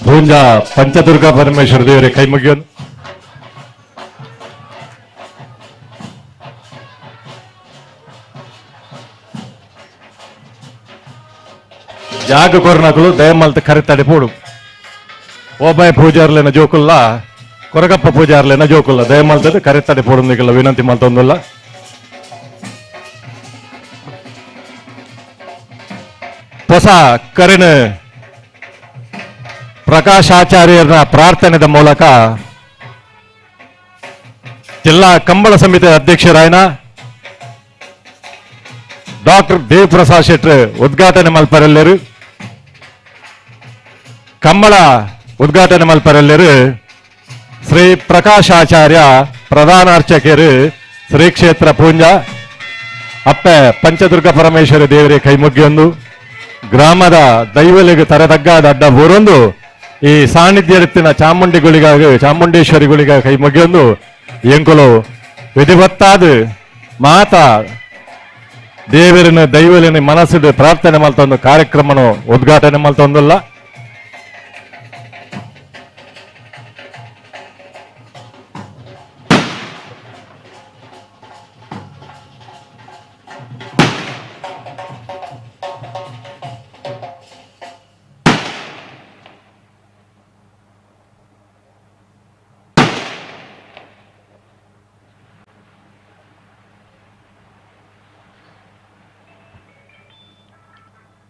ಪೂಂಜಾ ಪಂಚದುರ್ಗಾ ಪರಮೇಶ್ವರ ದೇವರೇ ಕೈ ಮುಗಿಯೋನು. ಜಾಗ ಕೊರನಕುಲು ದಯಮಲ್ತ ಕರಿತಡೆ ಪೋಡು. ಓಬಾಯ್ ಪೂಜಾರ್ಲೆನ ಜೋಕುಲ್ಲ, ಕೊರಗಪ್ಪ ಪೂಜಾರ್ಲೆನ ಜೋಕುಲ್ಲ ದಯಮಲ್ತದ ಕರಿತಡೆ ಪೋಡುಂದಿಗೆಲ್ಲ ವಿನಂತಿ ಮಲ್ತೊಂದುಲ್ಲ. ಹೊಸ ಕರಿನ ಪ್ರಕಾಶಾಚಾರ್ಯರ ಪ್ರಾರ್ಥನೆದ ಮೂಲಕ ಜಿಲ್ಲಾ ಕಂಬಳ ಸಮಿತಿ ಅಧ್ಯಕ್ಷರಾಯನ ಡಾಕ್ಟರ್ ದೇವಪ್ರಸಾದ್ ಶೆಟ್ರು ಉದ್ಘಾಟನೆ ಮಲ್ಪರೆಲ್ಲರು. ಕಂಬಳ ಉದ್ಘಾಟನೆ ಮಲ್ಪರೆಲ್ಲರು ಶ್ರೀ ಪ್ರಕಾಶಾಚಾರ್ಯ ಪ್ರಧಾನ ಅರ್ಚಕರು ಶ್ರೀ ಕ್ಷೇತ್ರ ಪೂಂಜ ಅಪ್ಪೆ ಪಂಚದುರ್ಗ ಪರಮೇಶ್ವರ ದೇವರೇ ಕೈಮುಗ್ಗಿಯೊಂದು ಗ್ರಾಮದ ದೈವಲಿಗೆ ತರತಗ್ಗಾದ ಅಡ್ಡ ಊರೊಂದು ಈ ಸಾನ್ನಿಧ್ಯ ಚಾಮುಂಡಿಗಳಿಗಾಗಿ ಚಾಮುಂಡೇಶ್ವರಿಗಳಿಗಾಗಿ ಕೈ ಮುಗಿಯೊಂದು ಎಂಕುಲು ವಿಧಿವತ್ತಾದ ಮಾತಾ ದೇವರನ್ನ ದೈವಲಿನ ಮನಸ್ಸಿದ ಪ್ರಾರ್ಥನೆ ಮಲ್ತೊಂದು ಕಾರ್ಯಕ್ರಮನು ಉದ್ಘಾಟನೆ ಮಲ್ತೊಂದುಲ್ಲ.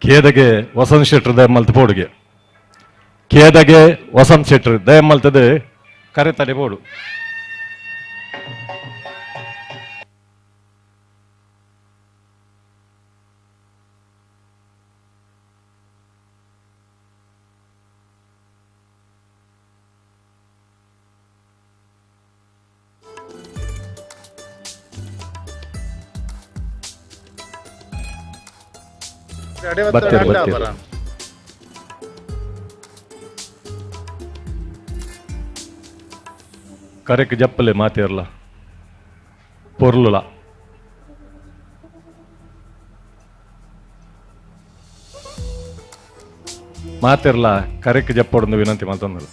ಕೇದಗೆ ವಸಂತ ಶೆಟ್ಟರ್ ದಯಮಲ್ತ ಪೋಡುಗೆ, ಕೇದಗೆ ವಸಂತ ಶೆಟ್ಟರ್ ದಯಮಲ್ತದ ಕರೆ ತಡೆ ಪೋಡು. ಬತ್ತೀರು ಬತ್ತೀರು. ಕರೆಕ್ ಜಪ್ಪಲೆ ಮಾತಿರಲ್ಲ ಪೊರ್ಲುಲ ಮಾತಿರಲ್ಲ ಕರೆಕ್ ಜಪ್ಪೊಡೊಂದು ವಿನಂತಿ ಮಲ್ತೊಂದುಲ್ಲ.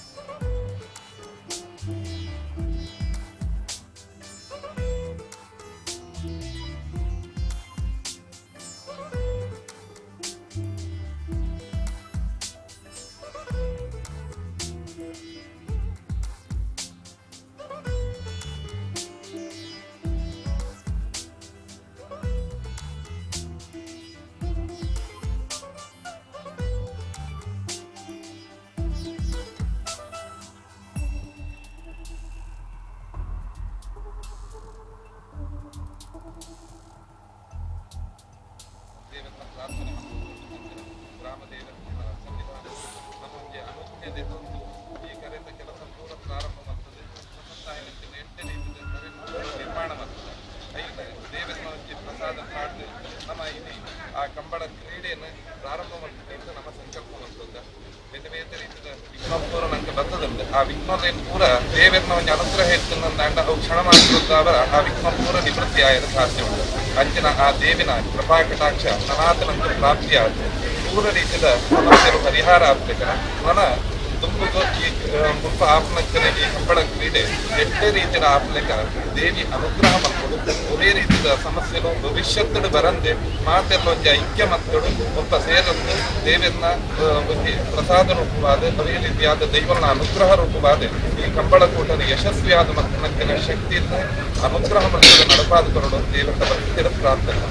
ಆ ವಿಘ್ನೋದಯ ಪೂರ ದೇವರನ್ನ ಒಂದು ಅನುಗ್ರಹ ಇರ್ತದಂದ ಅವು ಕ್ಷಣ ಮಾತ್ರ ಆ ವಿಘ್ನ ಪೂರ ನಿವೃತ್ತಿ ಆಯದ ಸಾಧ್ಯ ಉಂಟು. ಅಂಚಿನ ಆ ದೇವಿನ ಕೃಪಾ ಕಟಾಕ್ಷ ಸನಾತನಂತ ಪ್ರಾಪ್ತಿ ಆಗುತ್ತೆ. ಪೂರ ರೀತಿಯ ಸಮಸ್ಯೆಗಳು ಪರಿಹಾರ ಆಗ್ಬೇಕಲ್ಲ. ಮನ ತುಂಬುಗು ಈ ಮುಲ್ಪ ಆಪ್ನಂಚನೆ ಈ ಕಂಬಳ ಕ್ರೀಡೆ ಎಟ್ಟೇ ರೀತಿಯ ಆಪ್ಲೆಕ ದೇವಿ ಅನುಗ್ರಹ ಮಕ್ಕಳು ಒರೇ ರೀತಿಯ ಸಮಸ್ಯೆಗಳು ಭವಿಷ್ಯತ್ತಡು ಬರಂದೆ ಮಾತೆಲ್ಲ ಒಂಜಿ ಐಕ್ಯ ಮಕ್ಕಳು ಒಬ್ಬ ಸೇರಂದು ದೇವಿಯನ್ನ ಒಂಜಿ ಪ್ರಸಾದ ರೂಪವಾದ ಅದೇ ರೀತಿಯಾದ ದೈವನ ಅನುಗ್ರಹ ರೂಪವಾದ ಈ ಕಂಬಳಕೂಟದ ಯಶಸ್ವಿಯಾದ ಮಕ್ಕಳ ಶಕ್ತಿಯಿಂದ ಅನುಗ್ರಹ ಮಕ್ಕಳು ನಡಪಾದ ಕೊರಡು ದೇವರ ಭಕ್ತಿಯ ಪ್ರಾರ್ಥನೆ.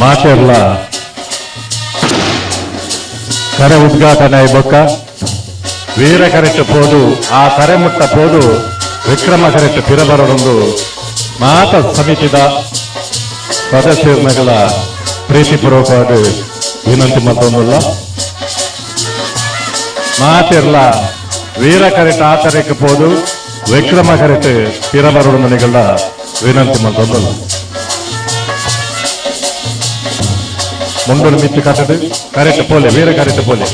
ಮಾತೆರ್ಲ ಕರೆ ಉದ್ಘಾಟನೆ ಬೊಕ್ಕ ವೀರ ಕರೆಕ್ಟ್ ಪೋದು ಆ ಕರೆ ಮುಟ್ಟ ಪೋದು ವಿಕ್ರಮ ಕರೆಕ್ಟ್ ಪಿರಬರಡೊಂದು ಮಾತ ಸಮಿತಿದ ಸದಸ್ಯರ ಪ್ರೀತಿಪೂರ್ವಕವಾದ ವಿನಂತಿ ಮತ್ತೊಂದಲ್ಲ. ಮಾತಿರ್ಲ ವೀರ ಕರೆಕ್ಟ್ ಆ ಕರೆಕ್ ಪೋದು ವಿಕ್ರಮ ಕರೆಕ್ಟ್ ಪಿರಬರಡೊಂದು ವಿನಂತಿ ಮತ್ತೊಂದಲ್ಲ. ಮುಂಡಲು ಮಿತ್ತು ಕಟ್ಟದು ಕರೆಕ್ಟ್ ಪೋಲೆ ವೀರ ಕರೆಕ್ಟ್ ಪೋಲೆ.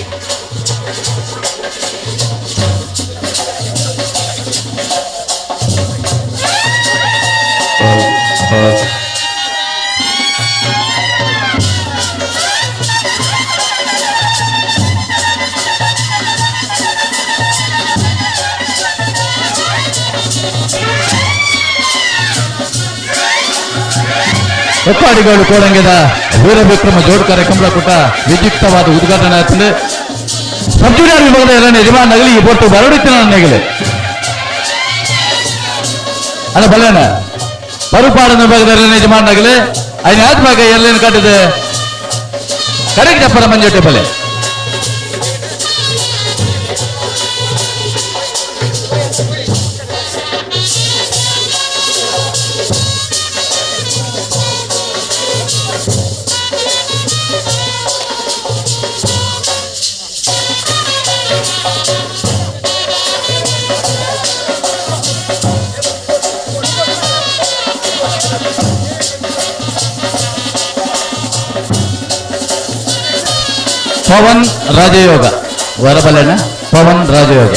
ಹೆಪ್ಪಾಡಿಗಳು ಕೋಡಂಗಿದ ವೀರ ವಿಕ್ರಮ ಜೋಡ್ಕರೆ ಕಂಬಳಕೂಟ ವಿದ್ಯುಕ್ತವಾದ ಉದ್ಘಾಟನೆ ಆಯ್ತದೆ. ಸಬ್ ಜೂನಿಯರ್ ವಿಭಾಗದ ಎರಡನೇ ಯಜಮಾನ ನಗಲಿ ಈ ಬೋಟು ಬರಡಿತ್ತಿನ ನೆಗಲಿ ಅಣ್ಣ ಬಲ್ಲೇನ ಪರುಪಾಡನ ವಿಭಾಗದ ಎರಡನೇ ಯಜಮಾನ ನಗಲಿ ಐನ ಆತ್ಮಾಗ ಎಲ್ಲೇನು ಕಟ್ಟಿದೆ ಕರೆಗೆ ಜಪ್ಪನ ಮಂಜೋಟೆ ಬಲೆ. ಪವನ್ ರಾಜಯೋಗ ವರಬಲೆನ ಪವನ್ ರಾಜಯೋಗ.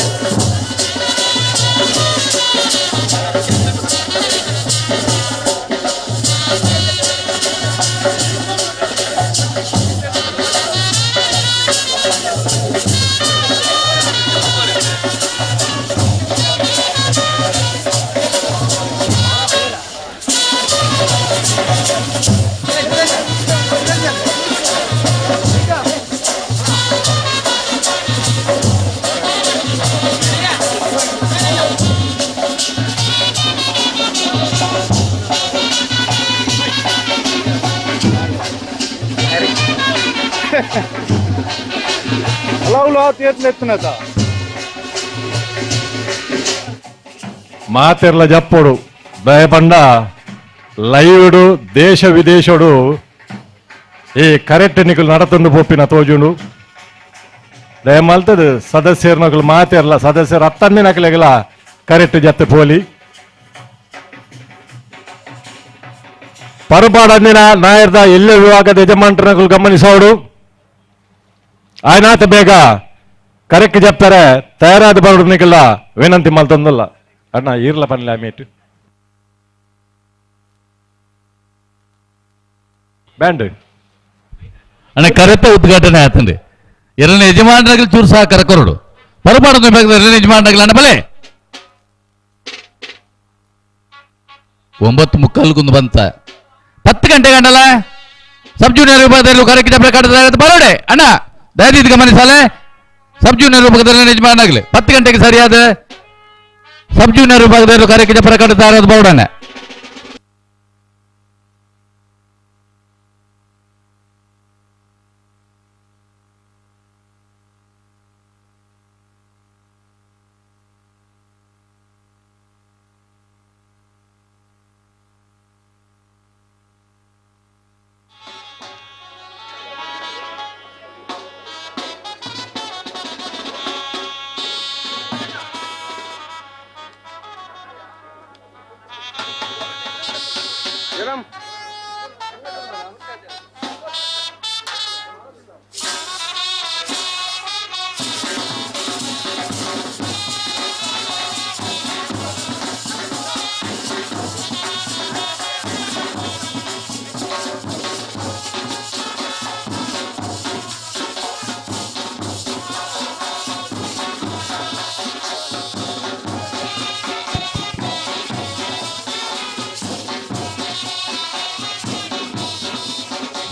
ಮಾತೆರ್ಲ ಜಪ್ಪೋಡು ದಯಪಂಡ ಲೈವ್ಡು ದೇಶ ವಿದೇಶಡು ಈ ಕರೆಕ್ಟ್ ನಿಕುಲು ನಡತೊಂದು ಪೋಪಿನ ತೋಜುಂಡು. ದಯಮಲ್ತದ ಸದಸ್ಯರ್ನಕುಲು ಮಾತೆರ್ಲ ಸದಸ್ಯರು ಅತ್ತಂದಿನಕಲೆಗಲ ಕರೆಕ್ಟ್ ಜತ್ತೆ ಪೋಲಿ. ಪರುಪಾಡಂದಿನ ನಾಯರ್ದ ಎಲ್ಲ ವಿಭಾಗದ ಯಜಮಾನ್ರನಕುಲು ಗಮನಿಸೋಡು. ಆಯ್ನಾತ ಬೇಗ ಕರೆಕ್ಟ್ ಜಪ್ತಾರೆ ತಯಾರಾದ ಬರೋಡು ನಿಕಲ್ಲ ವಿನಂತಿ ಮಲ್ತೊಂದಲ್ಲ ಅಣ್ಣ ಈರ್ಲ ಪನ್ಲೆ ಆಮೇಟು ಬ್ಯಾಂಡ್ ಅಣ್ಣ ಕರೆತ ಉದ್ಘಾಟನೆ ಆತಂದೆ ಎರಡನೇ ಯಜಮಾನರಾಗಲಿ ಚೂರು ಸಹಕಾರ ಕೊರಡು ಪರಪಾಡದ ವಿಭಾಗದ ಎರಡನೇ ಯಜಮಾನರಾಗಲಿ ಅಣ್ಣ ಬಲೆ 9:45 ಬಂತ 10 ಗಂಟೆ ಗಂಟಲ್ಲ ಸಬ್ ಜೂನಿಯರ್ ವಿಭಾಗದಲ್ಲಿ ಕರೆಕ್ಟ್ ಪ್ರಕಾರ ಬರೋಡೆ ಅಣ್ಣ ದಯವಿಟ್ಟು ಗಮನಿಸಲೆ. ಸಬ್ ಜೂನಿಯರ್ ವಿಭಾಗದಲ್ಲಿ ಯಜಮಾನಾಗಲಿ 10 ಗಂಟೆಗೆ ಸರಿಯಾದ ಸಬ್ ಜೂನಿಯರ್ ವಿಭಾಗದಲ್ಲಿ ಕಾರ್ಯಕ್ರಮ ಪ್ರಕಟ ಬರೋಡಣ್ಣ.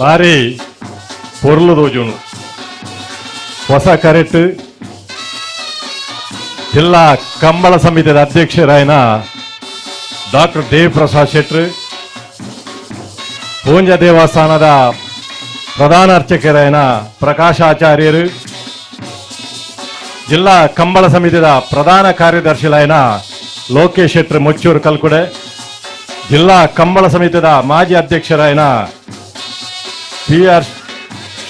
ಭಾರಿ ಪೊರ್ಲು ತೋಜುಂಡು ಹೊಸ ಕರೆಟ್ ಜಿಲ್ಲಾ ಕಂಬಳ ಸಮಿತಿಯ ಅಧ್ಯಕ್ಷರಾಯನ ಡಾಕ್ಟರ್ ದೇವಿಪ್ರಸಾದ್ ಶೆಟ್ರು, ಪೂಂಜ ದೇವಸ್ಥಾನದ ಪ್ರಧಾನ ಅರ್ಚಕರಾಯನ ಪ್ರಕಾಶಾಚಾರ್ಯರು, ಜಿಲ್ಲಾ ಕಂಬಳ ಸಮಿತಿಯ ಪ್ರಧಾನ ಕಾರ್ಯದರ್ಶಿಲಾಯನ ಲೋಕೇಶ್ ಶೆಟ್ರು ಮುಚ್ಚೂರು ಕಲ್ಕುಡೆ, ಜಿಲ್ಲಾ ಕಂಬಳ ಸಮಿತಿಯ ಮಾಜಿ ಅಧ್ಯಕ್ಷರಾಯನ ಪಿ ಆರ್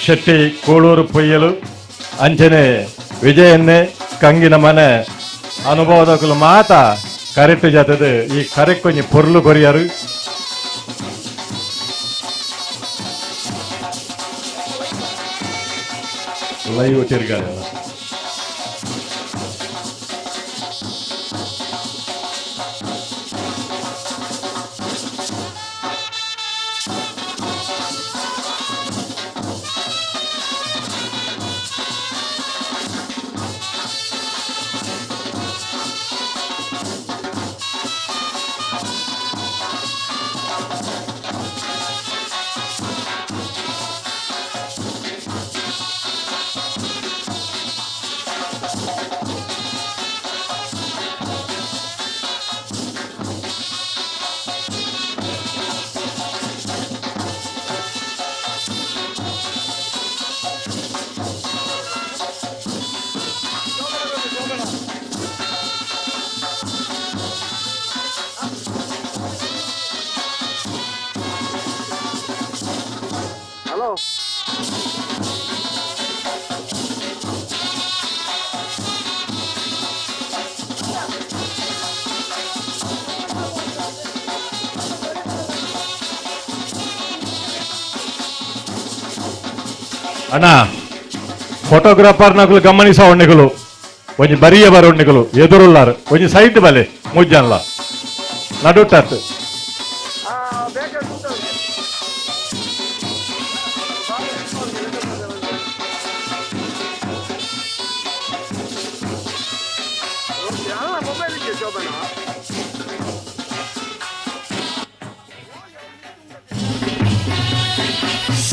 ಶೆಟ್ಟಿ ಕೋಳೂರು ಪೊಯ್ಯಲು, ಅಂಚನೆ ವಿಜಯನ್ನೆ ಕಂಗಿನ ಮನೆ ಅನುಭವದಕುಲು ಮಾತ ಕರೆಕ್ಟ್ ಜಾತದ ಈ ಕರೆಕ್ ಕೊಂಚ ಪೊರ್ಲು ಕೊರಿಯರು. ಲೈವ್ ತಿರ್ಗಾರ ಅಣ್ಣ, Photographer ನಕಲು ಗಮನಿಸೋ ಒಂಜಿ ಬರಿಯ ಬರೋಣಿಗಳು ಎದುರುಲ್ಲಾರು ಒಂಜಿ ಸೈಡ್ ಬಲೆ ಮುಜ್ಜನ್ಲ ನಡುಟತ್.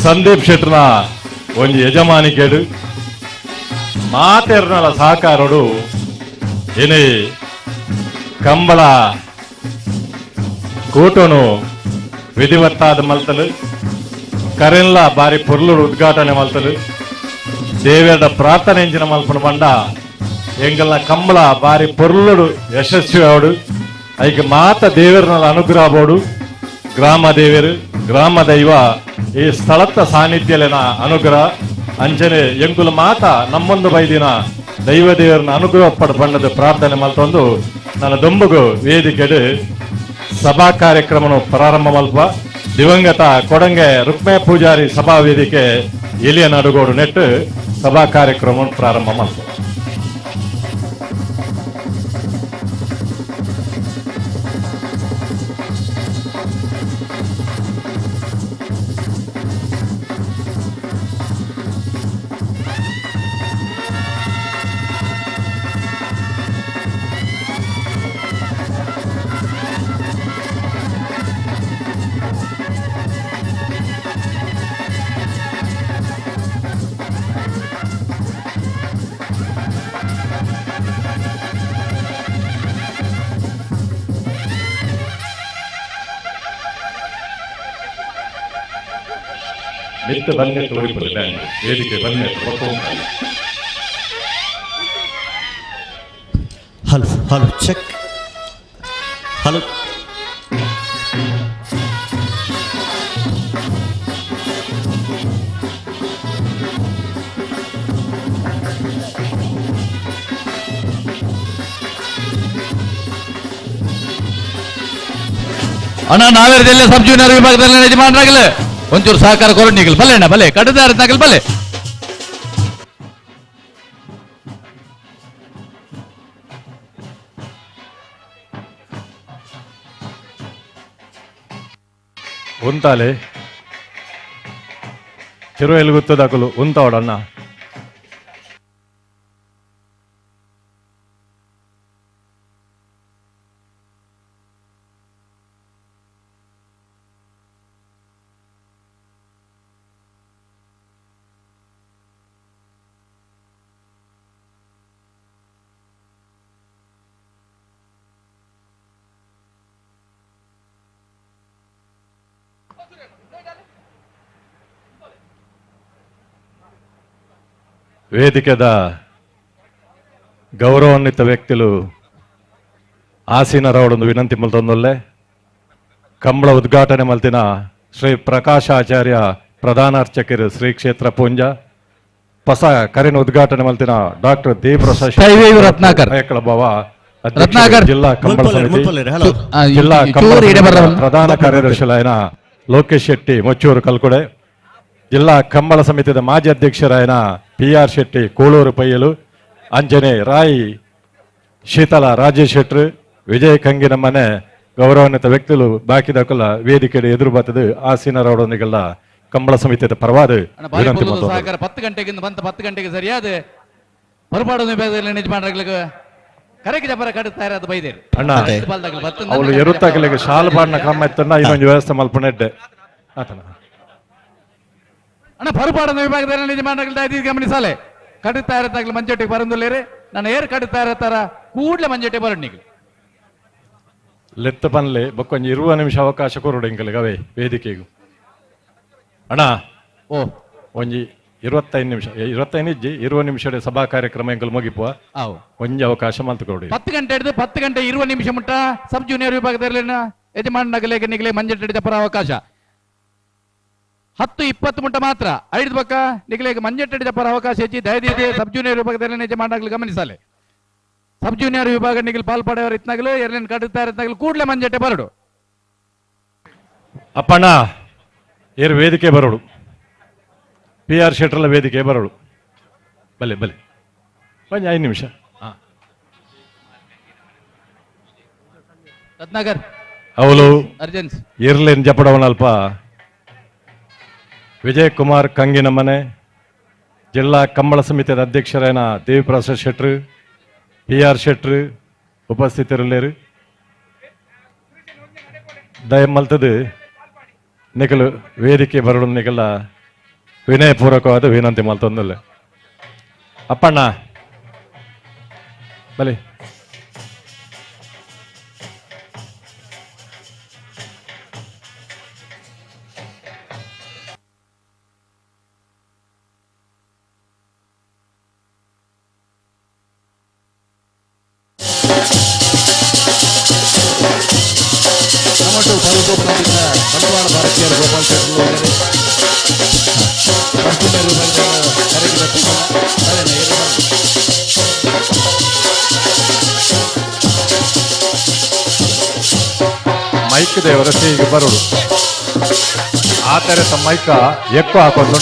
ಸಂದೀಪ್ ಶೆಟ್ರನ ಒಂಜಿ ಯಜಮಾನಿಕೆಡು ಮಾತೆರ್ನಲ ಸಹಕಾರಡು ಏನೇ ಕಂಬಳ ಕೂಟನು ವಿಧಿವತ್ತಾದ ಮಲ್ತಲು ಕರೆನ್ಲ ಬಾರಿ ಪೊರ್ಲುಡು ಉದ್ಘಾಟನೆ ಮಲ್ತಲು ದೇವೇರ ಪ್ರಾರ್ಥನೆ ಎಂಚಿನ ಮಲ್ಪನ ಬಂಡ ಎಂಗಲ್ನ ಕಂಬಳ ಬಾರಿ ಪೊರ್ಲುಡು ಯಶಸ್ವಿ ಅವಡು ಐಕೆ ಮಾತ ದೇವರನಲ ಅನುಗ್ರಹ ಬೋಡು. ಗ್ರಾಮ ದೇವರು ಗ್ರಾಮ ದೈವ ಈ ಸ್ಥಳತ್ತ ಸಾನ್ನಿಧ್ಯಲೆನ ಅನುಗ್ರಹ ಅಂಚನೆ ಎಂಕುಲ ಮಾತ ನಮ್ಮೊಂದು ಬೈದಿನ ದೈವ ದೇವರನ್ನ ಅನುಗ್ರಹ ಪಡ ಬಣ್ಣದ ಪ್ರಾರ್ಥನೆ ಮಲ್ತೊಂದು ನನ್ನ ದೊಂಬುಗು ವೇದಿಕೆಡು ಸಭಾ ಕಾರ್ಯಕ್ರಮನು ಪ್ರಾರಂಭ ಮಲ್ಪ ದಿವಂಗತ ಕೊಡಂಗೆ ರುಕ್ಮೆ ಪೂಜಾರಿ ಸಭಾ ವೇದಿಕೆ ಎಲಿಯ ನಡುಗೋಡು ನೆಟ್ಟು ಸಭಾ ಕಾರ್ಯಕ್ರಮ ಪ್ರಾರಂಭ ಮಲ್ಪ. ಮಿತ್ತ ಬನ್ನೆ ತೋರಿಪುಲ್ಲ ಬ್ಯಾಂಡ್ ವೇದಿಕೆ ಬನ್ನೆ hello hello check hello. ಅಣ್ಣ ನಾವೇರದಲ್ಲೇ ಸಬ್ ಜೂನಿಯರ್ ವಿಭಾಗದಲ್ಲಿ ಯಜಮಾನರಾಗಲೇ ಒಂಚೂರು ಸಹಕಾರ ಕೊರಣಿಗಳು ಬಲೆ ಅಣ್ಣ ಬಲೆ ಕಡದಾರ ನಗಲ್ ಬಲೆ. ಉಂತಾಲೆ ತಿರುವೆಲ್ ಗುತ್ತದಾಕಲು ಉಂತಾವಡಣ್ಣ. ವೇದಿಕೆದ ಗೌರವಾನ್ವಿತ ವ್ಯಕ್ತಿಲು ಆಸೀನರವಡೊಂದು ವಿನಂತಿ ಮಲ್ತೊಂದೊಲ್ಲೆ ಕಂಬಳ ಉದ್ಘಾಟನೆ ಮಲ್ತಿನ ಶ್ರೀ ಪ್ರಕಾಶಾಚಾರ್ಯ ಪ್ರಧಾನ ಅರ್ಚಕರು ಶ್ರೀ ಕ್ಷೇತ್ರ ಪೂಂಜ ಪಸ ಕರಿನ ಉದ್ಘಾಟನೆ ಮಲ್ತಿನ ಡಾಕ್ಟರ್ ದೇವಪ್ರಸಾದ್ ರತ್ನಾಕರ್ ಬಾವ ರತ್ನಾಕರ್ ಜಿಲ್ಲಾ ಕಂಬಳ ಸಮಿತಿ ಜಿಲ್ಲಾ ಕಂಬಳ ಪ್ರಧಾನ ಕಾರ್ಯದರ್ಶಿಲಾಯನ ಲೋಕೇಶ್ ಶೆಟ್ಟಿ ಮೊಚ್ಚೂರು ಕಲ್ಕುಡೆ, ಜಿಲ್ಲಾ ಕಂಬಳ ಸಮಿತಿಯ ಮಾಜಿ ಅಧ್ಯಕ್ಷರಾಯನ ಪಿ ಆರ್ ಶೆಟ್ಟಿ ಕೋಳೂರು ಪೈಯಲು, ಅಂಜನೆ ರಾಯಿ ಶೀತಲ ರಾಜೇಶ್ ಶೆಟ್ರು, ವಿಜಯ್ ಕಂಗಿನ ಮನೆ ಗೌರವಾನ್ವಿತ ವ್ಯಕ್ತಿಗಳು ಬಾಕಿದಕ್ಕಲ್ಲ ವೇದಿಕೆ ಎದುರು ಬರ್ತದೆ ಆಸೀನರವರೊಂದಿಗೆಲ್ಲ ಕಂಬಳ ಸಮಿತಿಯ ಪರವಾದ ವಿನಂತಿ. 10 ಗಂಟೆಗೆ ಬಂತ 10 ಗಂಟೆಗೆ ಸರಿಯಾದ ಹೊರಪಾಡು ಅಣ್ಣ ಅವಳು ಎರುತ್ತಾಕಲಿಗೆ ಶಾಲು ಪಾಡಿನ ಕ್ರಮ ಇತ್ತಣ್ಣ, ಇನ್ನೊಂದು ವ್ಯವಸ್ಥೆ ಮಲ್ಪನೆಡ್ಡೆ ಆತನ ಅಣ್ಣ. ಹೊರಪಾಡದ ವಿಭಾಗದಲ್ಲಿ ಯಜಮಾನರಾಗಲಿ ಗಮನಿಸಾಲೆ ಕಡುತ್ತಾ ಇರತ್ತಾಗಲಿ ಮಂಜೊಟ್ಟಿಗೆ ಬರಂದುಲ್ಲೇರಿ ನಾನು ಏರ್ ಕಡುತ್ತಾ ಇರತ್ತಾರ ಕೂಡಲೇ ಮಂಜೊಟ್ಟೆ ಬರಣಿಗೆ ಲೆತ್ತ ಪನ್ಲೆ ಬೊಕ್ಕೊಂಜಿ 20 ನಿಮಿಷ ಅವಕಾಶ ಕೊರಡು ಎಂಕಲಿಗೆ ಅವೇ ವೇದಿಕೆಗೂ ಅಣ್ಣ. ಓ ಒಂಜಿ 25 ನಿಮಿಷ 25 ಇಜ್ಜಿ 20 ನಿಮಿಷ ಸಭಾ ಕಾರ್ಯಕ್ರಮ ಎಂಕಲ್ ಮುಗಿಪುವ ಒಂಜಿ ಅವಕಾಶ ಮಲ್ತು ಕೊಡಿ. 10 ಗಂಟೆ ಹಿಡಿದು 10 ಗಂಟೆ 20 ನಿಮಿಷ ಮುಟ್ಟ ಸಬ್ ಜೂನಿಯರ್ ವಿಭಾಗದಲ್ಲಿ ಯಜಮಾನ ನಿಗಲೆ ಮಂಜೆಟ್ಟಿ ಜಪರ ಅವಕಾಶ 10:20 ಮುಟ್ಟ ಮಾತ್ರ ಐದು ಪಕ್ಕ ನಿಗಲೆಗೆ ಮಂಜೆಟ್ಟಿ ಜಪರ ಅವಕಾಶ ಹೆಚ್ಚಿ ದಯದೀದಿ ಸಬ್ ಜೂನಿಯರ್ ವಿಭಾಗದಲ್ಲಿ ಯಜಮಾನಗಳು ಗಮನಿಸಲೆ. ಸಬ್ ಜೂನಿಯರ್ ವಿಭಾಗ ನಿಗಲ್ ಪಾಲ್ಪಡೆಯವರು ಇತ್ನಾಗಲು ಎರಡನೇ ಕಡುತ್ತಾ ಇತ್ನಾಗಲು ಕೂಡಲೇ ಮಂಜೆಟ್ಟೆ ಬರಡು. ಅಪ್ಪಣ್ಣ ಏರು ವೇದಿಕೆ ಬರೋಡು, ಪಿ ಆರ್ ಶೆಟ್ರಲ್ಲ ವೇದಿಕೆ ಬರೋಡು. ಬಲೆ ಬಲೆ ಒಂಜಿ 5 ನಿಮಿಷ. ರತ್ನಾಕರ್ ಅವಳು ಅರ್ಜೆನ್ಸ್ ಇರ್ಲೇನ್ ಜಪಡವನಲ್ಪ ವಿಜಯ್ ಕುಮಾರ್ ಕಂಗಿನ ಮನೆ, ಜಿಲ್ಲಾ ಕಂಬಳ ಸಮಿತಿಯ ಅಧ್ಯಕ್ಷರಾದ ದೇವಿಪ್ರಸಾದ್ ಶೆಟ್ರು, ಪಿ ಆರ್ ಶೆಟ್ರು ಉಪಸ್ಥಿತರಿಲ್ಲೇರು. ದಯಮಲ್ತದು ನಿಕಲು ವೇದಿಕೆ ಬರಡು ನಿಕಲ ವಿನಯಪೂರ್ವಕವಾದ ವಿನಂತಿ ಮಲ್ತೊಂದಲ್ಲ. ಅಪ್ಪಣ್ಣ ಬಲೆ. ಟೊಮೆಟೊ ಪರುಗೋಪನದಿಂದ ಬಂಡವಾಳ ಭಾರತೀಯರು ಗೋಪಾಲ್ ಶೆಟ್ಟರು ಮೈಕ್ ದೇವರ ಹೀಗೆ ಬರೋಡು ಆ ಥರದ ಮೈಕ ఎక్కువ ಹಾಕೊಂಡು.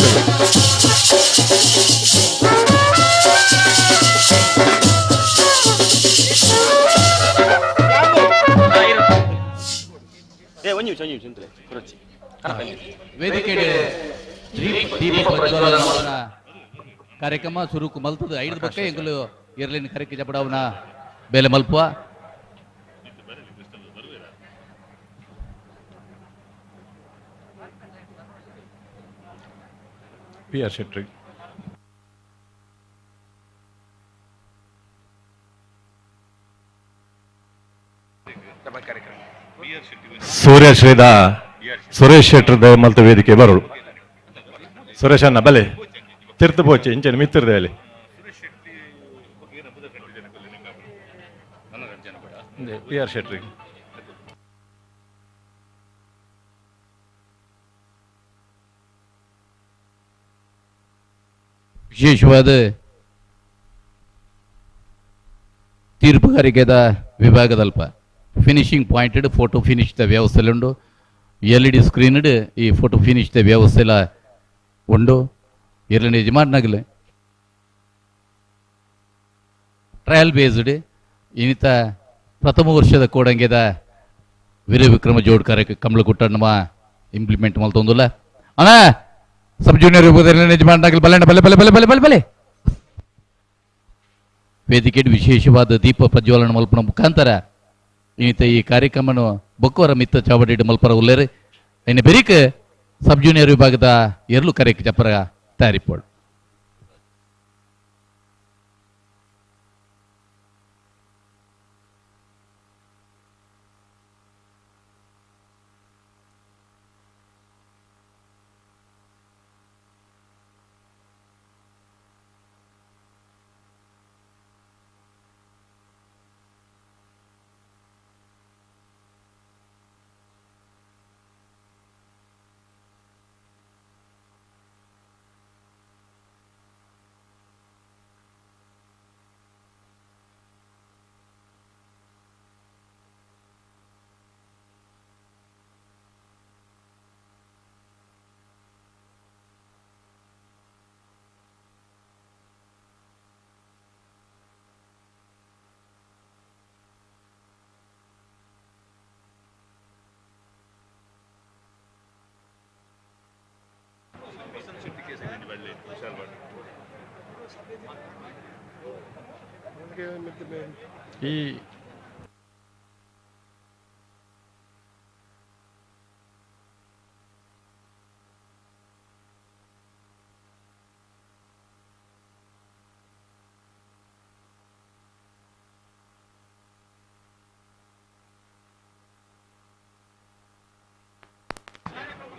ವೇದಿಕೆ ದೀಪ ಪ್ರಜ್ವಲನ ಕಾರ್ಯಕ್ರಮ ಸುರುಕು ಮಲ್ತದ 5 ಪಕ್ಕ ಎಂಗುಲು ಇರ್ಲಿನ ಕರೆಕ್ಕೆ ಜಪಡವನ ಬೇಲೆ ಮಲ್ಪುವ. ಪಿ ಆರ್ ಶೆಟ್ಟಿ ಸೂರ್ಯ ಶ್ರೀದ ಸುರೇಶ್ ಶೆಟ್ಟರ್ ದಯಮಲ್ತ ವೇದಿಕೆ ಬರೋಳು. ಸುರೇಶ್ ಅಣ್ಣ ಬಲೆ ತಿರ್ತು ಪೋಚೆ ಇಂಚನೆ ಮಿತ್ತಿರ್ದೆ ಅಲ್ಲಿ ಪಿ ಆರ್ ಶೆಟ್ರಿ. ವಿಶೇಷವಾದ ತೀರ್ಪುಗಾರಿಕೆದ ವಿಭಾಗದಲ್ಪ ಫಿನಿಶಿಂಗ್ ಪಾಯಿಂಟೆಡ್ ಫೋಟೋ ಫಿನಿಶ್ the ವ್ಯವಸ್ಥೆಲುಂಡು. L E D screen ಈ ಫೋಟೋ ಫಿನಿಶ್ the ವ್ಯವಸ್ಥೆಲ ಉಂಡು. ಇರ್ಲಿನ ಯಜಮಾನಗಲೆ ಟ್ರಯಲ್ ಬೇಸ್ಡ್ ಇನ್ನಿತ ಪ್ರಥಮ ವರ್ಷದ ಕೋಡಂಗೆದ ವೀರ ವಿಕ್ರಮ ಜೋಡ್ ಕಾರ್ಯಕ್ಕೆ ಕಮಲಗುಟ್ಟಣ್ಣಮ ಇಂಪ್ಲಿಮೆಂಟ್ ಮಲ್ತೊಂದುಲ್ಲ. ಅಣ್ಣ ಸಬ್ ಜೂನಿಯರ್ ವಿಭಾಗದಲ್ಲಿ ಯಜಮಾನಗಲ್ ಬಲೆ ಬಲೆ ಬಲೆ ಬಲೆ ಬಲೆ ಬಲೆ ಬಲೆ ವೇದಿಕೆ ವಿಶೇಷವಾದ ದೀಪ ಪ್ರಜ್ವಲನ ಮಲ್ಪನ ಮುಖಾಂತರ ಇನ್ನಿತ ಈ ಕಾರ್ಯಕ್ರಮನು ಬೊಕ್ಕವರ ಮಿತ್ತ ಚಾವಡಿ ಮಲ್ಪರ ಉಲ್ಲೇರು. ಇನ್ನು ಬೆರಿಕ್ ಸಬ್ ಜೂನಿಯರ್ ವಿಭಾಗದ ಎರಲು ಕರೆಕ್ ಚಪ್ಪರ ತಯಾರಿಪೋಡು. ಈ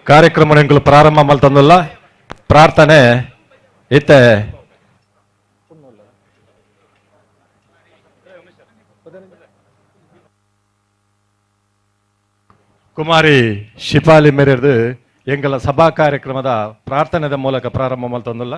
ಕಾರ್ಯಕ್ರಮ ಪ್ರಾರಂಭ ಮಲ್ತಂದಲ್ಲ ಪ್ರಾರ್ಥನೆ ಇತ್ತೆ ಕುಮಾರಿ ಶಿಪಾಲಿ ಮೇರೆದು ಎಂಗಲ ಸಭಾ ಕಾರ್ಯಕ್ರಮದ ಪ್ರಾರ್ಥನೆದ ಮೂಲಕ ಪ್ರಾರಂಭ ಮಲ್ತಂದಲ್ಲ.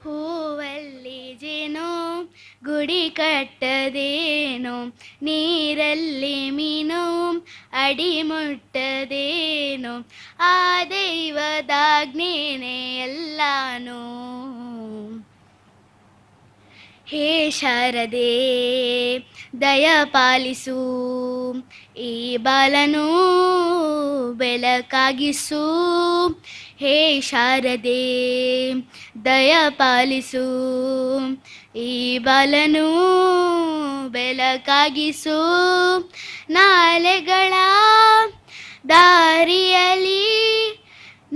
ಹೂವಲ್ಲಿ ಜೇನು ಗುಡಿ ಕಟ್ಟದೇನು, ನೀರಲ್ಲಿ ಮೀನು ಅಡಿ ಮುಟ್ಟದೇನು, ಆ ದೈವದಾಜ್ಞೆನೇ ಎಲ್ಲಾನು. ಹೇ ಶಾರದೆ ದಯ ಪಾಲಿಸು, ಈ ಬಾಲನು ಬೆಳಕಾಗಿಸು. ಹೇ ಶಾರದೆ ದಯ ಪಾಲಿಸು, ಈ ಬಾಲನು ಬೆಳಕಾಗಿಸು. ನಾಲೆಗಳ ದಾರಿಯಲಿ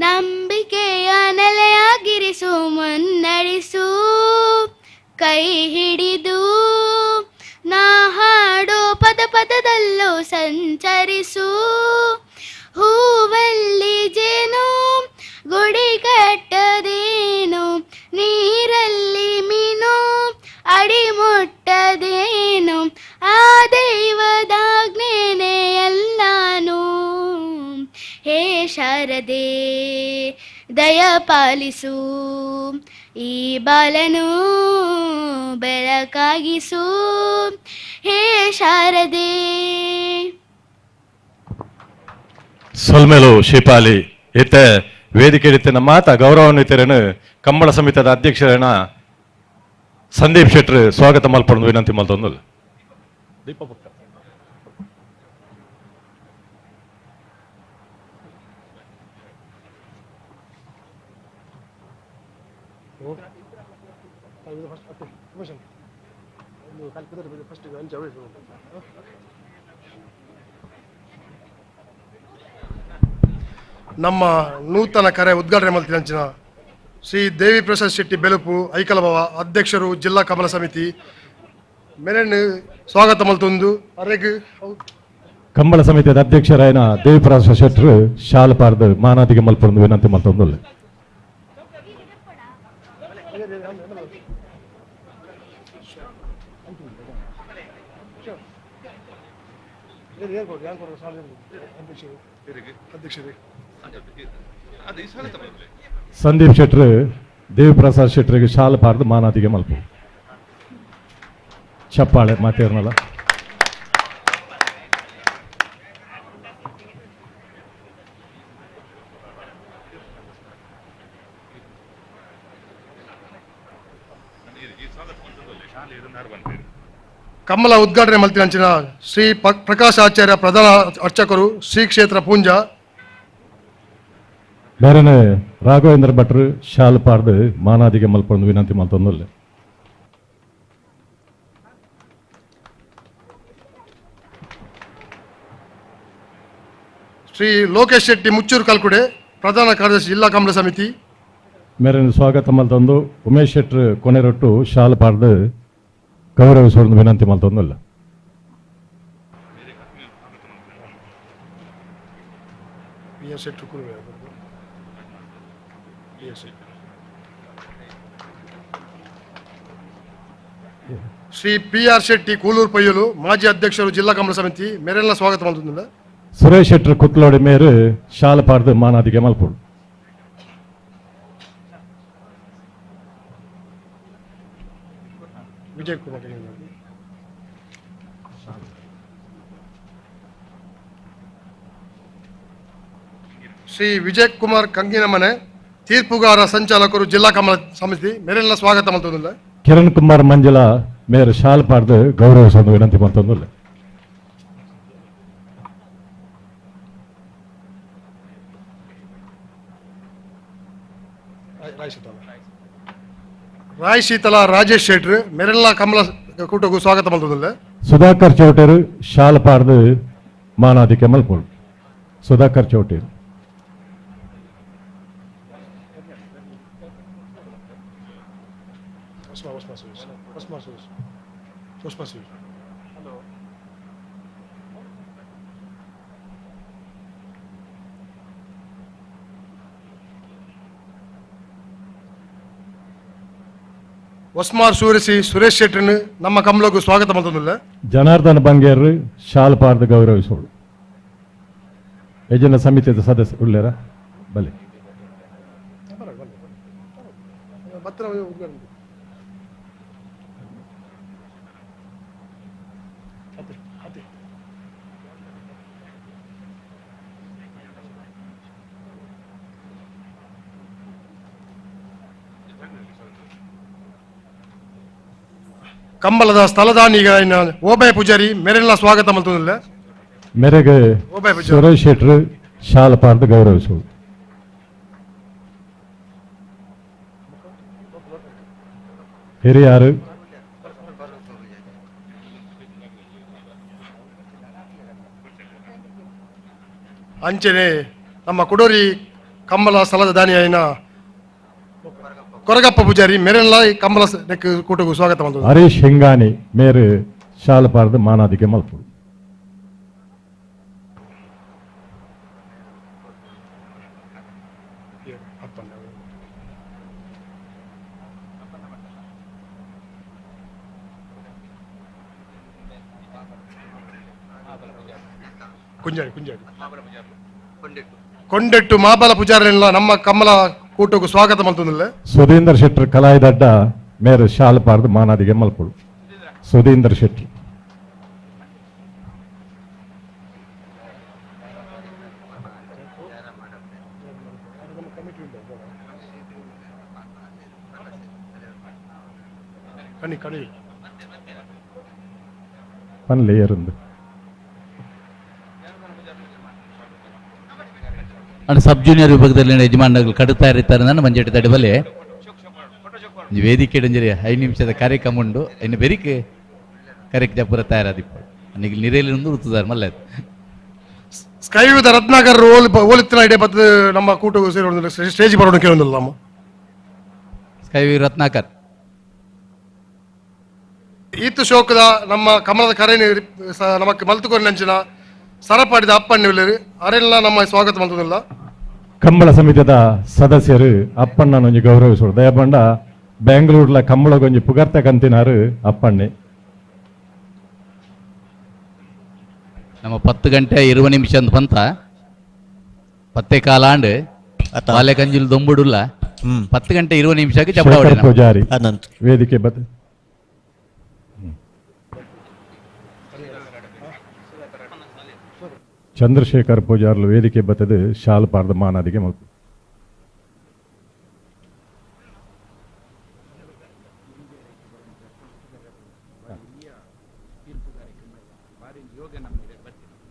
ನಂಬಿಕೆಯ ನೆಲೆಯಾಗಿರಿಸು, ಮುನ್ನಡೆಸು. ಕೈ ಹಿಡಿದು ನಾ ಹಾಡೋ ಪದ ಪದದಲ್ಲೂ ಸಂಚರಿಸು. ಹೂವಲ್ಲಿ ಜೇನು ಗುಡಿ ಕಟ್ಟದೇನು, ನೀರಲ್ಲಿ ಮೀನು ಅಡಿ ಮುಟ್ಟದೇನು, ಆ ದೈವದಾಜ್ಞೆನೇ ಎಲ್ಲಾನು. ಹೇ ಶಾರದೆ ದಯ ಪಾಲಿಸು, ಈ ಬಾಲನು ಬೆಳಕಾಗಿಸು. ಹೇ ಶಾರದೆ. ಸೊಲ್ಮೆಲು ಶಿಪಾಲಿ ಇತ್ತೆ ವೇದಿಕೆ ಇತ್ತೆ ಮಾತ ಗೌರವಾನ್ವಿತರನ್ನು ಕಂಬಳ ಸಮಿತದ ಅಧ್ಯಕ್ಷರನ್ನ ಸಂದೀಪ್ ಶೆಟ್ಟರ್ ಸ್ವಾಗತ ಮಲ್ಪೊಂದು ವಿನಂತಿ ಮಲ್ತೊಂದು. ನಮ್ಮ ನೂತನ ಕರೆ ಉದ್ಘಾಟನೆ ಮಲ್ತಿನಂಚಿನ ಶ್ರೀ ದೇವಿ ಪ್ರಸಾದ್ ಶೆಟ್ಟಿ ಬೆಲುಪು ಐಕಲಭವ ಅಧ್ಯಕ್ಷರು ಜಿಲ್ಲಾ ಕಮಲ ಸಮಿತಿ ಮೆರೆನ್ ಸ್ವಾಗತ ಮಲ್ತೊಂದು ಅರೆಗ್ ಕಂಬಳ ಸಮಿತಿಯ ಅಧ್ಯಕ್ಷರಾಯನ ದೇವಿ ಪ್ರಸಾದ್ ಶೆಟ್ಟರು ಶಾಲ್ ಪಾರ್ದು ಮಾನಾದಿಗೆ ಮಲ್ಪೊಂದು ವಿನಂತಿ ಮಲ್ತೊಂದು. ಸಂದೀಪ್ ಶೆಟ್ಟರು ದೇವಿಪ್ರಸಾದ್ ಶೆಟ್ಟರಿಗೆ ಶಾಲ್ ಪಾರ್ದು ಮಾನಾದಿಗೆ ಮಲ್ಪು. ಚಪ್ಪಾಳೆ ಮಾತೇರ್ನಲ್ಲ. ಕಮ್ಮಲ ಉದ್ಘಾಟನೆ ಮಲ್ತಿನಂಚಿನ ಶ್ರೀ ಪ್ರಕಾಶ್ ಆಚಾರ್ಯ ಪ್ರಧಾನ ಅರ್ಚಕರು ಶ್ರೀ ಕ್ಷೇತ್ರ ಪೂಂಜಾ ಬೇರೆನೆ ರಾಘವೇಂದ್ರ ಭಟ್ರು ಶಾಲ್ ಪಾರ್ದು ಮಾನಾದಿಗೆ ಮಲ್ಪೊಂದು ವಿನಂತಿ ಮಲ್ತೊಂದು. ಶ್ರೀ ಲೋಕೇಶ್ ಶೆಟ್ಟಿ ಮುಚ್ಚೂರು ಕಲ್ಕುಡೆ ಪ್ರಧಾನ ಕಾರ್ಯದರ್ಶಿ ಜಿಲ್ಲಾ ಕಮಲ ಸಮಿತಿ ಮೇರೆನ ಸ್ವಾಗತ ಮಲ್ತೊಂದು ಉಮೇಶ್ ಶೆಟ್ಟರು ಕೊನೆರೊಟ್ಟು ಶಾಲ್ ಪಾರ್ದು ಗೌರವಿಸೋದು ವಿನಂತಿ ಮಲ್ತೊಂದಲ್ಲ. ಶ್ರೀ ಪಿ ಆರ್ ಶೆಟ್ಟಿ ಕೂಲೂರು ಪಯ್ಯಲು ಮಾಜಿ ಅಧ್ಯಕ್ಷರು ಜಿಲ್ಲಾ ಕಮಲ ಸಮಿತಿ ಮೇರೆಲ್ಲ ಸ್ವಾಗತ ಮಲ್ತೊಂದುಲ್ಲ. ಸುರೇಶ್ ಶೆಟ್ಟರು ಕುತ್ಲೋಡಿ ಮೇರು ಶಾಲ್ ಪಾರ್ದು ಮಾನಾದಿಗೆ ಮಲ್ಪೊಡು. ವಿಜಯ್ ಕುಮಾರ್ ಶ್ರೀ ವಿಜಯ್ ಕುಮಾರ್ ಕಂಗಿನಮನೆ ತೀರ್ಪುಗಾರ ಸಂಚಾಲಕರು ಜಿಲ್ಲಾ ಕಮಲ ಸಮಿತಿ ಮೇರೆಲ್ಲ ಸ್ವಾಗತ ಮಲ್ತೊಂದುಲ್ಲ. ಕಿರಣ್ ಕುಮಾರ್ ಮಂಜುಳಾ ಮೇರು ಶಾಲ್ ಪಾರ್ದು ಗೌರವಿಸೋದು ವಿನಂತಿ ಮಲ್ತೊಂದುಲ್ಲ. ರಾಯ್ ಶೀತಲ ರಾಜೇಶ್ ಶೆಟ್ರು ಮೇರೆಲ್ಲ ಕಮಲ ಕೂಟಗೂ ಸ್ವಾಗತ ಮಲ್ತೊಂದುಲ್ಲ. ಸುಧಾಕರ್ ಚೌಟೇರು ಶಾಲ್ ಪಾರ್ದು ಮಾನಾದಿಕೆ ಮಲ್ಪೊಡು. ಸುಧಾಕರ್ ಚೌಟೇರು ಒಸ್ಮಾರ್ ಸೂರಿಸಿ ಸುರೇಶ್ ಶೆಟ್ಟರ್ನು ನಮ್ಮ ಕಮಲಕ್ಕೂ ಸ್ವಾಗತ ಮಲ್ತೊಂದುಲ್ಲ. ಜನಾರ್ದನ ಬಂಗೇರು ಶಾಲ್ ಪಾರ್ದು ಗೌರವಿಸೋಳು. ಯಜನ ಸಮಿತಿಯ ಸದಸ್ಯ ಉಳ್ಳೇರ ಬಲೆ. ಉದ್ಘಾಟನೆ. ಕಂಬಳದ ಸ್ಥಳದಾನಿಗ ಓಬಯ ಪೂಜಾರಿ ಮೆರೆಲ್ಲ ಸ್ವಾಗತ ಮಲ್ತೊಂದುಲ್ಲೆ. ಮೆರೆಗೆ ಓಬಯ ಪೂಜಾರಿ ಸುರೇಶ್ ಶೆಟ್ರು ಶಾಲ ಪಾರ್ದು ಗೌರವಿಸುವುದು. ಹಿರಿಯಾರು ಅಂಚನೆ ನಮ್ಮ ಕುಡೋರಿ ಕಂಬಳ ಸ್ಥಳದ ದಾನಿಯಾಯಿನ ಕೊರಗಪ್ಪ ಪೂಜಾರಿ ಮೆರೆಲ್ಲ ಕಂಬಳ ಕೂಟಗೂ ಸ್ವಾಗತ ಮಲ್ತೊಂದುಲ್ಲೆ. ಹರೀಶ್ ಹಿಂಗಾನಿ ಮೇರು ಶಾಲ ಪಾರ್ದು ಮಾನಾದಿಗೆ ಮಲ್ಪುಡು. ಕುಂಜಾಡಿ ಕುಂಜಾಡಿ ಕೊಂಡೆಟ್ಟು ಮಾಬಲ ಪೂಜಾರಿಲ್ಲ ನಮ್ಮ ಕಮಲ ಕೂಟಕ್ಕೂ ಸ್ವಾಗತ ಮಲ್ತೊಂದುಲ್ಲೆ. ಸುಧೀಂದ್ರ ಶೆಟ್ಟರ್ ಕಲಾಯಿದಡ್ಡ ಮೇರು ಶಾಲ ಪಾರ್ದು ಮಾನಾದಿಗೆ ಮಲ್ಪುಡು. ಸುಧೀಂದ್ರ ಶೆಟ್ಟಿ ಕಣಿ ಕಣಿ ಪನ್ಲೆ ಏರುಂದು. And sub junior ವಿಭಾಗದಲ್ಲಿ ಯಜಮಾನಗಳು ಕಡುತ್ತಾ ಇರ್ತಾರೆ. ನಾನು ಮಂಜೇಟಿ ತಡಿಬಲೆ ವೇದಿಕೆ ಡಂಜರಿ 5 ನಿಮಿಷದ ಕಾರ್ಯಕ್ರಮ ಉಂಡು. ಇನ್ನು ಬೆರಿಕೆ ಕಾರ್ಯಕ್ರಮ ಪೂರ ತಯಾರಾದಿಪ್ಪ ನಿಗ್ ನಿರೇಲಿ ಋತುದಾರ ಮಲ್ಲ. ಸ್ಕೈವಿದ ರತ್ನಾಕರ್ ಓಲಿತ್ತಿನ ಇಡೆ ಬತ್ತು ನಮ್ಮ ಕೂಟ ಸೇರಿ ಸ್ಟೇಜ್ ಬರೋಣ ಕೇಳೊಂದಿಲ್ಲ ನಮ್ಮ ಸ್ಕೈವಿ ರತ್ನಾಕರ್ ಈತು ಶೋಕದ ನಮ್ಮ ಕಮಲದ ಕರೆ ನಮಕ್ ಮಲ್ತುಕೊರಿನಂಚಿನ ಸರಪಾಡಿದ ಅಪ್ಪಣ್ಣ ಅರೆಲ್ಲ ನಮ್ಮ ಸ್ವಾಗತ ಮಲ್ತೊಂದುಲ್ಲ. ಕಂಬಳ ಸಮಿತಿದ ಸದಸ್ಯರು ಅಪ್ಪಣ್ಣನೊಂಜಿ ಗೌರವಿಸುವರು. ದಯಬಂಡ ಬೆಂಗಳೂರ್ಲ ಕಂಬಳಗೊಂಜಿ ಪುಗರ್ತ ಕಂತಿನಾರು ಅಪ್ಪಣ್ಣೆ. ನಮ್ಮ 10 ಗಂಟೆ 20 ನಿಮಿಷ ಅಂತ ಬಂತ ಪತ್ತೆ ಕಾಲಾಂಡ್ ಬಾಲೆ ಕಂಜಿಲ್ ದೊಂಬುಡುಲ್ಲ. 10 ಗಂಟೆ 20 ನಿಮಿಷಕ್ಕೆ ಚಪ್ಪಡ ಪೂಜಾರಿ ವೇದಿಕೆ ಬತ್ ಚಂದ್ರಶೇಖರ್ ಪೂಜಾರ್ಲು ವೇದಿಕೆ ಬತ್ತದು ಶಾಲ್ ಪಾರ್ದ ಮಾನಾದಿಗೆ ಮಲ್ಪು.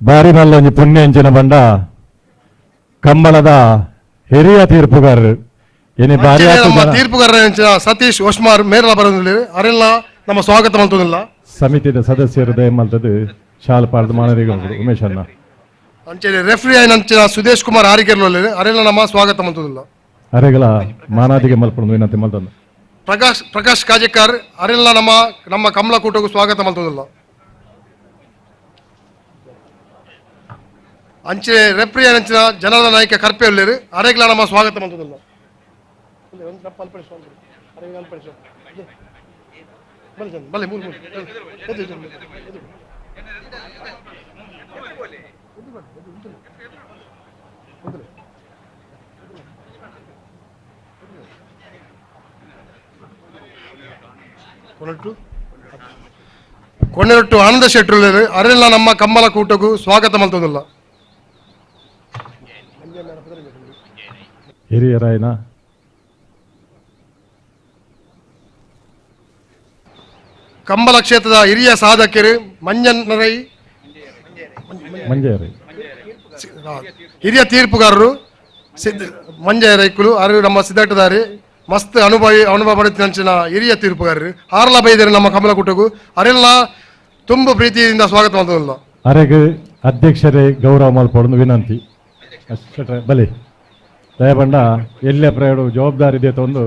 ಬಾರಿ ಮಲ್ಲೊಂಜಿ ಪುಣ್ಯ ಅಂಚಿನ ಬಂಡ ಕಂಬಳದ ಹಿರಿಯ ತೀರ್ಪುಗಾರರು ಇನಿ ಬಾರಿ ತೀರ್ಪುಗಾರರ ಸತೀಶ್ ಒಶ್ಮಾರ್ ಮೇರಲ ಬರೋದಿಲ್ಲ ಅರೆಲ್ಲ ನಮ್ಮ ಸ್ವಾಗತ ಮಲ್ತೊಂದುಲ್ಲ. ಸಮಿತಿದ ಸದಸ್ಯರು ದಯ ಮಲ್ತದು ಶಾಲ್ ಪಾರ್ದ ಮಾನದಿಗೆ ಉಮೇಶ್ ಅಣ್ಣ. ಅಂಚನೆ ರೆಫ್ರಿ ಆಯ್ನಂಚಿನ ಸುದೇಶ್ ಕುಮಾರ್ ಆರಿಕೆರ್ಲು ಅರೆಲ್ಲ ನಮ್ಮ ಸ್ವಾಗತ ಮಲ್ತೊಂದುಲ್ಲ. ಅರೆಗಳ ಮಾನಾದಿಗೆ ಮಲ್ಪೊಂದು ವಿನಂತಿ ಮಲ್ತೊಂದು. ಪ್ರಕಾಶ್ ಪ್ರಕಾಶ್ ಕಾಜೇಕರ್ ಅರೆಲ್ಲ ನಮ್ಮ ನಮ್ಮ ಕಮಲ ಕೂಟಕ್ಕೂ ಸ್ವಾಗತ ಮಲ್ತೊಂದುಲ್ಲ. ಅಂಚೆ ರೆಫ್ರಿ ಆಯ್ನಂಚಿನ ಜನರ ನಾಯಕ ಕರ್ಪೆ ಉಲ್ಲೇರು ಅರೆಗಳ ನಮ್ಮ ಸ್ವಾಗತ ಮಲ್ತೊಂದುಲ್ಲ. ಕೊನೆರಟ್ಟು ಆನಂದ ಶೆಟ್ಟರು ಅರೆಲ್ಲ ನಮ್ಮ ಕಮ್ಮಲ ಕೂಟಕ್ಕೂ ಸ್ವಾಗತ ಮಲ್ತೊಂದುಲ್ಲ. ಹಿರಿಯರಾಯನ ಕಂಬಳ ಕ್ಷೇತ್ರದ ಹಿರಿಯ ಸಾಧಕರು ಮಂಜನರೈ ಮಂಜಯರೈ ಹಿರಿಯ ತೀರ್ಪುಗಾರರು ಸಿದ್ಧ ಮಂಜಯರೈಕುಲು ಅರು ನಮ್ಮ ಸಿದ್ಧಾರ್ಥದಾರಿ ಮಸ್ತ್ ಅನುಭವ ಪಡೆದ ಹಿರಿಯ ತೀರ್ಪುಗಾರರು ಆರ್ಲ ಬೈದರು ನಮ್ಮ ಕಮಲ ಕೂಟಕ್ಕೂ ಅರೆಲ್ಲ ತುಂಬ ಪ್ರೀತಿಯಿಂದ ಸ್ವಾಗತ ಮಲ್ತೊಂದುಲ್ಲ. ಅರೆಗೆ ಅಧ್ಯಕ್ಷರೇ ಗೌರವ ಮಲ್ಪೊಡೊಂದು ವಿನಂತಿ. ಬಲಿ ದಯಬಂಡ ಎಲ್ಲೇ ಪ್ರಯೋಗ ಜವಾಬ್ದಾರಿ ಇದೆ ಒಂದು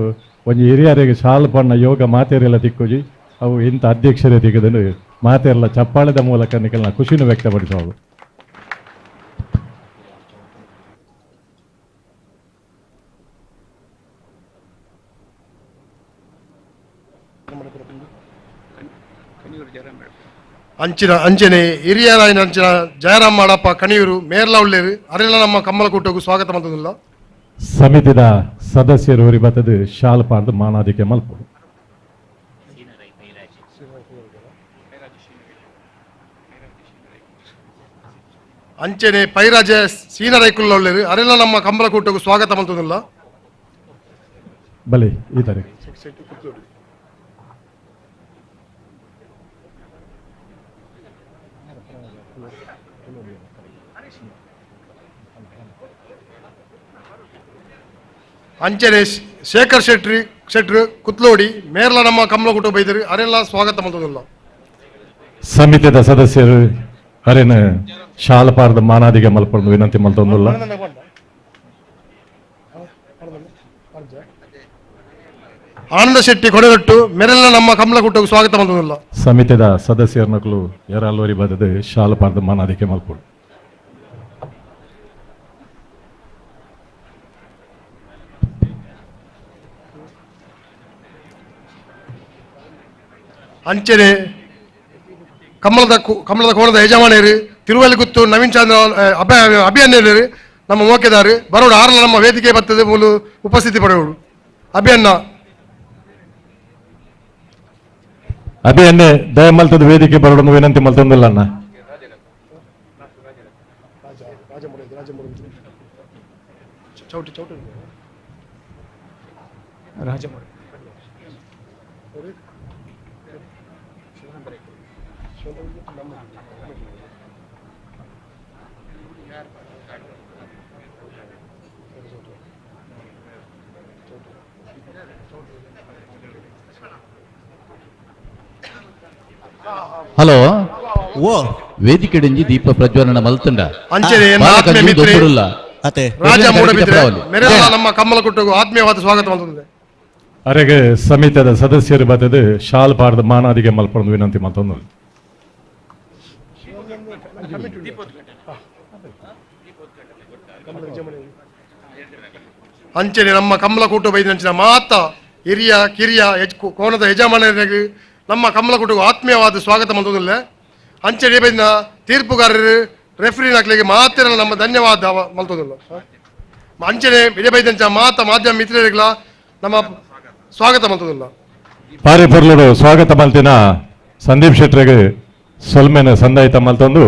ಒಂಜಿ ಹಿರಿಯರಿಗೆ ಶಾಲು ಪಣ್ಣ ಯೋಗ ಮಾತೇರೆಲ್ಲ ತಿಕ್ಕೋಜಿ ಅವು ಇಂಥ ಅಧ್ಯಕ್ಷರೇ ತಿಕ್ಕದನ್ನು ಮಾತೇರಲ್ಲ ಚಪ್ಪಾಳೆದ ಮೂಲಕ ನಿಖಲ್ನ ಖುಷಿನೂ ವ್ಯಕ್ತಪಡಿಸೋದು. ಅಂಚಿನ ಅಂಚನೆ ಹಿರಿಯರಾಯಿನ ಅಂಚಿನ ಜಯರಾಮ್ ಮಾಡಪ್ಪ ಕಣಿಯೂರು ಮೇರ್ಲ ಉಳ್ಳೇರು ಅರೆಲ್ಲ ನಮ್ಮ ಕಮ್ಮಲ ಕೂಟಕ್ಕೂ ಸ್ವಾಗತ ಮಲ್ತೊಂದುಲ್ಲ. ಸಮಿತಿದ ಸದಸ್ಯರು ಬತ್ತದು ಶಾಲ್ ಪಾಡ್ದು ಮಾನಾದಿಕೆ ಮಲ್ಪೊಡು. ಅಂಚೆನೆ ಪೈರಾಜ ಸೀನರೈಕುಲ್ಲರು ಅರೆಲ್ಲ ನಮ್ಮ ಕಂಬಳಕೂಟకు ಸ್ವಾಗತ ಮಲ್ತುಲ್ಲ. ಬಲೆ ಈ ತಾರೀಕು ಅಂಚೆನೆ ಶೇಖರ್ ಶೆಟ್ರು ಕುತ್ಲೋಡಿ ಮೇರ್ಲ ನಮ್ಮ ಕಮಲಕೂಟ ಬೈದರು ಅರೆಲ್ಲ ಸ್ವಾಗತ ಮಲ್ತುಲ್ಲ. ಸಮಿತಿದ ಸದಸ್ಯರು ಅರೇನ ಶಾಲಪಾರದ ಮಾನಾದಿಗೆ ಮಲ್ಪೊಂದು ವಿನಂತಿ ಮಲ್ತೊಂದುಲ್ಲ. ಆನಂದ ಶೆಟ್ಟಿ ಕೊಡಗಟ್ಟು ಮೆರೆಲ್ಲ ನಮ್ಮ ಕಮಲಕೂಟకు ಸ್ವಾಗತ ಮಲ್ತೊಂದುಲ್ಲ. ಸಮಿತಿದ ಸದಸ್ಯರನಕಲು ಎರಲ್ವರಿ ಬದದು ಶಾಲಪಾರದ ಮಾನಾದಿಗೆ ಮಲ್ಪೊಡು. ಅಂಚೆನೆ ಕಮಲದ ಕೋಣದ ಯಜಮಾನರು ತಿರುವಲಿಗುತ್ತು ನವೀನ್ ಚಂದ್ರ ಅಭಿಯನ್ಯರು ನಮ್ಮ ಮೋಕೆದಾರು ಬರೋಡು ಆರಲ ನಮ್ಮ ವೇದಿಕೆ ಬರ್ತದೆ ಮೂಲು ಉಪಸ್ಥಿತಿ ಪಡೆಯೋಡು ಅಭಿಯನ್ನ ಅಭಿಯನ್ನೇ ದಯಮಲ್ತದ ವೇದಿಕೆ ಬರೋಡು ವಿನಂತಿ ಮಲ್ತೊಂದಿಲ್ಲ ಅಣ್ಣ. ಹಲೋ ಓ ವೇದಿಕೆಡಿಂಜಿ ದೀಪ ಪ್ರಜ್ವಲನ ಮಲ್ತುಂಡ ಅಂಚೆನೆ ರಾಜ ಮೂಡಬಿದ್ರೆ ಮೆರೆಲ್ಲ ನಮ್ಮ ಕಮ್ಮಲಕುಟ್ಟಗೂ ಆತ್ಮೀಯವಾದ ಸ್ವಾಗತ ಮಲ್ತುಂದೆ. ಅರೆಗೆ ಸಮಿತಿದ ಸದಸ್ಯರು ಬತ್ತದು ಶಾಲ್ ಪಾಡ್ದ ಮಾನಾದಿಗೆ ಮಲ್ಪೊಂದು ವಿನಂತಿ ಮಲ್ತೊಂದು. ಅಂಚೆನೆ ನಮ್ಮ ಕಮಲಕೂಟ ಬೈದಿನಂಚಿನ ಮಾತ ಹಿರಿಯ ಕಿರಿಯ ಕೋಣದ ಯಜಮಾನರಿಗೆ ನಮ್ಮ ಕಮಲಕೂಟಗೂ ಆತ್ಮೀಯವಾದ ಸ್ವಾಗತ ಮಲ್ತೊಂದಿಲ್ಲ. ಅಂಚೆನೆ ಬೈದಿನ ತೀರ್ಪುಗಾರರು ರೆಫ್ರಿ ನಕ್ಲಿಗೆ ಮಾತ್ರ ನಮ್ಮ ಧನ್ಯವಾದ ಮಲ್ತೊಂದಿಲ್ಲ. ಅಂಚೆನೆ ಬೈದಂಚ ಮಾತ ಮಾಧ್ಯಮ ಮಿತ್ರರಿಗಳ ನಮ್ಮ ಸ್ವಾಗತ ಮಲ್ತೊಂದಿಲ್ಲ. ಪಾರಿಪರ್ಲುಡು ಸ್ವಾಗತ ಮಲ್ತಿನ ಸಂದೀಪ್ ಶೆಟ್ಟರಿಗೆ ಸೊಲ್ಮೆನ ಸಂದಾಯಿತ ಮಲ್ತೊಂದು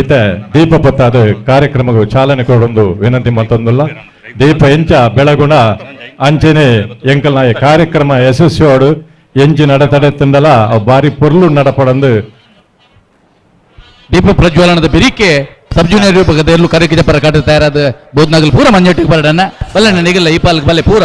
ಇತ್ತೆ ದೀಪ ಪತ್ತಾದ ಕಾರ್ಯಕ್ರಮಗೂ ಚಾಲನೆ ಕೊಡೊಂದು ವಿನಂತಿ ಮಲ್ತೊಂದುಲ್ಲ. ದೀಪ ಎಂಚ ಬೆಳಗುಣ ಅಂಚೆನೆ ಎಂಕಲ್ನ ಕಾರ್ಯಕ್ರಮ ಯಶಸ್ವಿಯೋಡು ಎಂಚಿ ನಡತಡೆ ತಿಂದಲ ಬಾರಿ ಪೊರ್ಲು ನಡಪಡಂದು ದೀಪ ಪ್ರಜ್ವಲನದ ಬಿರಿಕೆ ಸಬ್ ಜೂನಿಯರ್ ವಿಭಾಗದ ಎಲ್ಲೂ ಕರೆಕಿದ ಪರ ಕಾಟ ತಯಾರಾದ ಬೋದ್ನಗಲ್ ಪೂರ ಮಂಜಟ್ಟಿಗೆ ಬರಡನ್ನ ಬಲ್ಲೆ ನಿಗಲ್ಲ ಈ ಪಾಲ್ಗೆ ಬಲ್ಲೆ ಪೂರ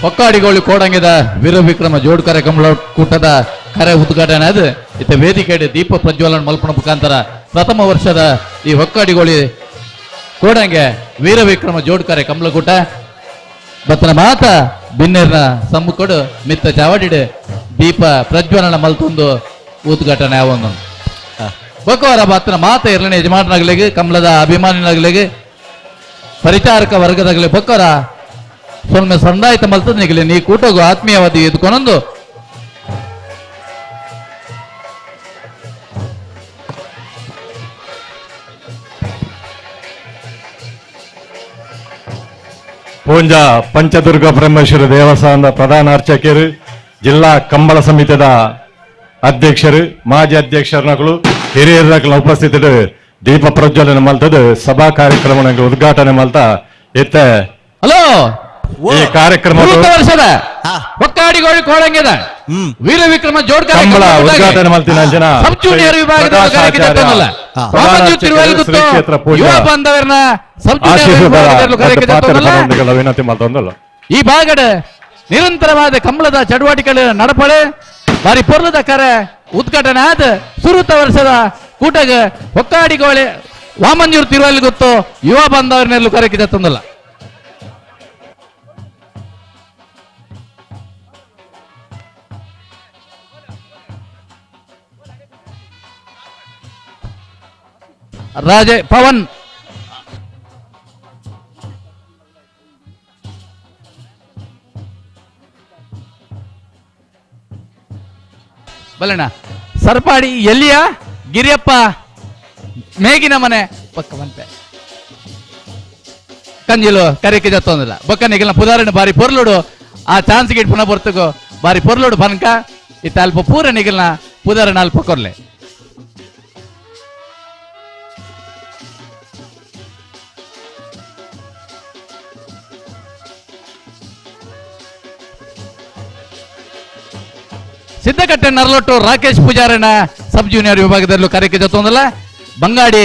ಹೊಕ್ಕಾಡಿಗೋಳಿ ಕೋಡಂಗಿದ ವೀರ ವಿಕ್ರಮ ಜೋಡ್ಕರೆ ಕಮಲ ಕೂಟದ ಕರೆ ಉದ್ಘಾಟನೆ ಅದು ಇತ್ತ ವೇದಿಕೆ ದೀಪ ಪ್ರಜ್ವಲನ ಮಲ್ಪಣ ಮುಖಾಂತರ ಪ್ರಥಮ ವರ್ಷದ ಈ ಹೊಕ್ಕಾಡಿಗೋಳಿ ಕೋಡಂಗೆ ವೀರ ವಿಕ್ರಮ ಜೋಡ್ಕರೆ ಕಮಲಕೂಟ ಬತ್ತನ ಮಾತ ಬಿನ್ನೇರ್ನ ಸಮ್ಮುಖಡು ಮಿತ್ತ ಚಾವಡಿಡು ದೀಪ ಪ್ರಜ್ವಲನ ಮಲ್ತೊಂದು ಉದ್ಘಾಟನೆ ಯಾವೊಂದು ಬೊಕ್ಕವರ ಬತ್ತನ ಮಾತ ಎರಡನೇ ಯಜಮಾನನಾಗಲಿಗೆ ಕಮಲದ ಅಭಿಮಾನಿನಾಗಲಿಗೆ ಪರಿಚಾರಕ ವರ್ಗದಾಗಲಿ ಬೊಕ್ಕವರ ಸೊನ್ನೆ ಸಂದಾಯಿತ ಮಲ್ತದ ನಿಗಲಿ ನೀ ಕೂಟಗೂ ಆತ್ಮೀಯವಾದಿ ಎದ್ಕೊನೊಂದು ಪೂಂಜಾ ಪಂಚದುರ್ಗ ಬ್ರಹ್ಮೇಶ್ವರ ದೇವಸ್ಥಾನದ ಪ್ರಧಾನ ಅರ್ಚಕರು, ಜಿಲ್ಲಾ ಕಂಬಳ ಸಮಿತಿಯ ಅಧ್ಯಕ್ಷರು, ಮಾಜಿ ಅಧ್ಯಕ್ಷರನಗಳು, ಹಿರಿಯರ ಉಪಸ್ಥಿತರು ದೀಪ ಪ್ರಜ್ವಲನೆ ಮಲ್ತದ ಸಭಾ ಕಾರ್ಯಕ್ರಮ ಉದ್ಘಾಟನೆ ಮಲ್ತ ಇತ್ತೆ. ಹಲೋ ಈ ಕಾರ್ಯಕ್ರಮ ವರ್ಷದ ಒಕ್ಕಾಡಿಗೋಳಿ ಕೋಡಂಗಿದ ವೀರ ವಿಕ್ರಮ ಜೋಡ್ಕರ್ ಕಂಬಳ ಉದ್ಘಾಟನೆ ಮಲ್ತಿನ ಅಂಜನ ಸಬ್ ಜೂನಿಯರ್ ವಿಭಾಗದ ಶ್ರೀ ಕ್ಷೇತ್ರ ಪೂಜಾ ಯುವ ಬಾಂಧವರನ್ನ ಸಬ್ ಜೂನಿಯರ್ ಆಶೀರ್ವಾದ ವಿಭಾಗದಲ್ಲೂ ಕರೆಗೆ ಜತ್ತೊಂದಲ್ಲ. ವಿನಂತಿ ಮಲ್ತೊಂದಲ್ಲ. ಈ ಭಾಗದ ನಿರಂತರವಾದ ಕಂಬಳದ ಚಟುವಟಿಕೆಗಳ ನಡಪಳೆ ಬಾರಿ ಪೊರ್ಲದ ಕರೆ ಉದ್ಘಾಟನೆ ಆದ ಸುರುತ ವರ್ಷದ ಕೂಟಗ ಹೊಕ್ಕಾಡಿಗೋಳೆ ವಾಮಂಜೂರು ತಿರುವಲ್ಲಿ ಗೊತ್ತು ಯುವ ಬಾಂಧವರನ್ನೆಲ್ಲೂ ಕರೆಗೆ ಜತ್ತೊಂದಲ್ಲ. ರಾಜೆ ಪವನ್ ಬಲ್ಲಣ್ಣ ಸರ್ಪಾಡಿ ಎಲ್ಲಿಯ ಗಿರಿಯಪ್ಪ ಮೇಗಿನ ಮನೆ ಪಕ್ಕ ಬಂತೆ ಕಂಜಿಲು ಕರೆಕೆ ಜತ್ತೊಂದಿಲ್ಲ ಬೊಕ್ಕ ನಿಗಲ್ನ ಪುದಾರಣ ಬಾರಿ ಪೊರ್ಲುಡು ಆ ಚಾನ್ಸ್ ಗಿಟ್ ಪುನಃ ಬರ್ತಗೋ ಬಾರಿ ಪೊರ್ಲುಡು ಬನ್ಕ ಇತ್ತ ಅಲ್ಪ ಪೂರ ನಿಗಲ್ನ ಪುದಾರಣ ಅಲ್ಪ ಕೊರ್ಲೆ. ಸಿದ್ದಕಟ್ಟೆ ನರಲೊಟ್ಟು ರಾಕೇಶ್ ಪೂಜಾರಣ್ಣ ಸಬ್ ಜೂನಿಯರ್ ವಿಭಾಗದಲ್ಲೂ ಕಾರ್ಯಕ್ಕೆ ಜೊತೊಂದಲ್ಲ ಬಂಗಾಡಿ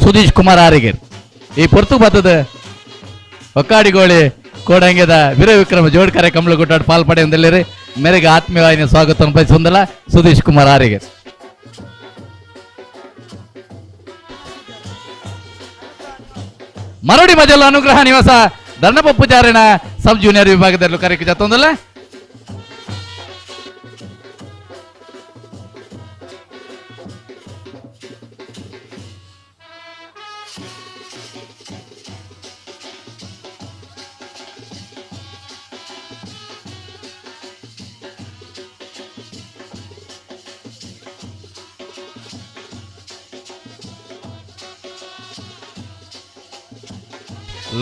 ಸುಧೀಶ್ ಕುಮಾರ್ ಆರಿಗೇರ್ ಈ ಪೊರ್ತು ಬತ್ತದ ಒಕ್ಕಾಡಿಗೋಳಿ ಕೋಡಂಗ್ಯದ ವೀರ ವಿಕ್ರಮ ಜೋಡ್ ಕಾರ್ಯ ಕಂಬಳ ಗುಟ್ಟಾಡ್ ಪಾಲ್ಪಡೆಯೊಂದಲ್ಲಿರಿ ಮೇರೆಗೆ ಆತ್ಮೀಯವಾಯಿನ ಸ್ವಾಗತ ಬಯಸೊಂದಲ್ಲ ಸುಧೀಶ್ ಕುಮಾರ್ ಆರಿಗೇರ್. ಮರಡಿ ಮಜಲ್ ಅನುಗ್ರಹ ನಿವಾಸ ಧರ್ಣಪ್ಪ ಪೂಜಾರಣ್ಣ ಸಬ್ ಜೂನಿಯರ್ ವಿಭಾಗದಲ್ಲೂ ಕಾರ್ಯಕ್ಕೆ ಜೊತೊಂದಲ್ಲ.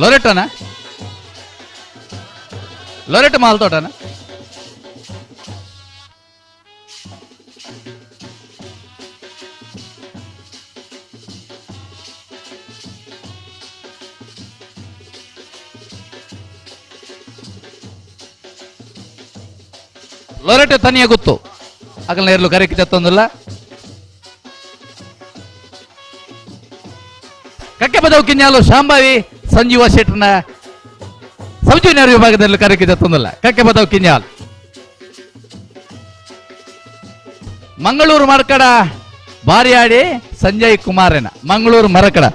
ಲೊರೆಟೋನಾ ಲೊರೆಟೋ ಮಾಲ್ತೋಟನಾ ಲೊರೆಟೋ ತನಿಯ ಗೊತ್ತು ಅಗಲ ಇರಲು ಕರೆಕ್ಕೆ ಚತ್ತೊಂದಿಲ್ಲ. ಕಕ್ಕೆ ಬದವು ಕಿನ್ಯಾಲು ಶಾಂಭಾವಿ ಸಂಜೀವ ಶೆಟ್ಟರ್ನ ಸಬ್ ಜೂನಿಯರ್ ವಿಭಾಗದಲ್ಲಿ ಕರೆಕ್ಕೆ ಜತ್ತೊಂದಿಲ್ಲ. ಕಕ್ಕೆ ಬದವು ಕಿನ್ಯಾಲ್ ಮಂಗಳೂರು ಮರಕಡ ಬಾರಿಯಾಡಿ ಸಂಜಯ್ ಕುಮಾರನ ಮಂಗಳೂರು ಮರಕಡ.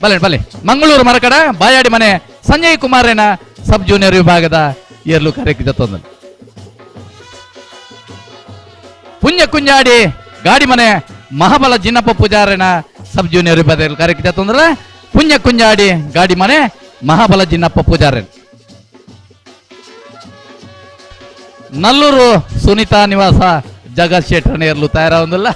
ಬಲೆ ಬಲೆ ಮಂಗಳೂರು ಮರಕಡ ಬಾಯಾಡಿ ಮನೆ ಸಂಜಯ್ ಕುಮಾರನ ಸಬ್ ಜೂನಿಯರ್ ವಿಭಾಗದ ಏರ್ಲು ಕಾರ್ಯಕ್ಕೆ ಜತ್ತೊಂದನು. ಪುಣ್ಯ ಕುಂಜಾಡಿ ಗಾಡಿ ಮನೆ ಮಹಾಬಲ ಜಿನ್ನಪ್ಪ ಪೂಜಾರನ ಸಬ್ ಜೂನಿಯರ್ ವಿಭಾಗದ ಕಾರ್ಯಕ್ಕೆ ಜತ್ತೊಂದ್ರ ಪುಣ್ಯ ಕುಂಜಾಡಿ ಗಾಡಿ ಮನೆ ಮಹಾಬಲ ಜಿನ್ನಪ್ಪ ಪೂಜಾರನ್. ನಲ್ಲೂರು ಸುನೀತಾ ನಿವಾಸ ಜಗತ್ ಶೆಟ್ಟರ್ನ ಏರ್ಲು ತಯಾರಾಗೊಂದಿಲ್ಲ.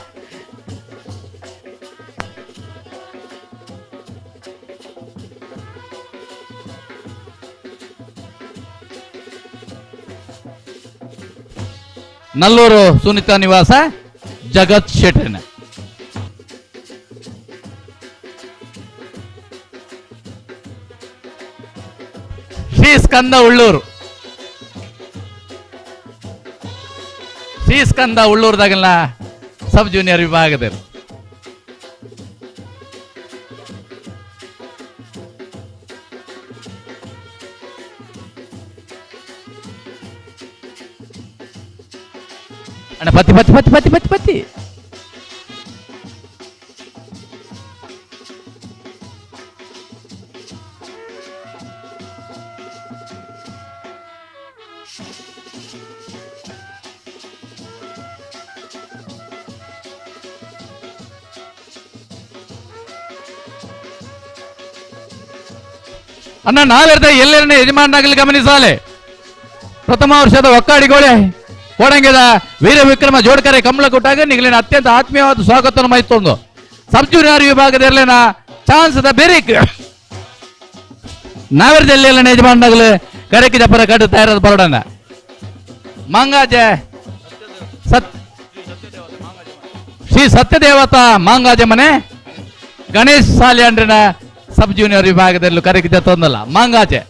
ನಲ್ಲೂರು ಸುನೀತಾ ನಿವಾಸ ಜಗತ್ ಶೆಟ್ಟರ್ನ. ಶ್ರೀ ಸ್ಕಂದ ಉಳ್ಳೂರು ಶ್ರೀ ಸ್ಕಂದ ಉಳ್ಳೂರ್ದಾಗಲ್ಲ ಸಬ್ ಜೂನಿಯರ್ ವಿಭಾಗದಲ್ಲಿ. ಅಣ್ಣ ಪತ್ತಿ ಪತ್ತಿ ಪತ್ತಿ ಪತ್ತಿ ಪತ್ತಿ ಪತ್ತಿ ಅಣ್ಣ ನಾವೆರ್ದ ಎಲ್ಲರನ್ನ ಯಜಮಾನರಾಗಲಿ ಗಮನಿಸಾಲೆ. ಪ್ರಥಮ ವರ್ಷದ ಒಕ್ಕಾಡಿಗೋಳೆ ಕೋಡಂಗ್ಯದ ವೀರ ವಿಕ್ರಮ ಜೋಡ್ಕರೆ ಕಂಬಳ ಕೊಟ್ಟಾಗ ನಿಗಲಿನ ಅತ್ಯಂತ ಆತ್ಮೀಯವಾದ ಸ್ವಾಗತವನ್ನು ಮೈತೊಂದು ಸಬ್ ಜೂನಿಯರ್ ವಿಭಾಗದ ಚಾನ್ಸ್ the ಬೇರೆ ನಾವೆರ್ದ ಎಲ್ಲೆಲ್ಲ ಯಜಮಾನರಾಗಲಿ ಕರೆಕಿ ಜಪರ ಕಟ್ಟು ತಯಾರಾದ ಬರೋಡನ್ನ. Mangaje Shri Satyadevata Mangaje ಮನೆ ಗಣೇಶ್ ಸಾಲ್ಯಾಂಡ್ರನ ಸಬ್ ಜೂನಿಯರ್ ವಿಭಾಗದಲ್ಲಿ ಕರೆಗೆ ತಂದಲ್ಲ ಮಾಂಗಾಜೆ.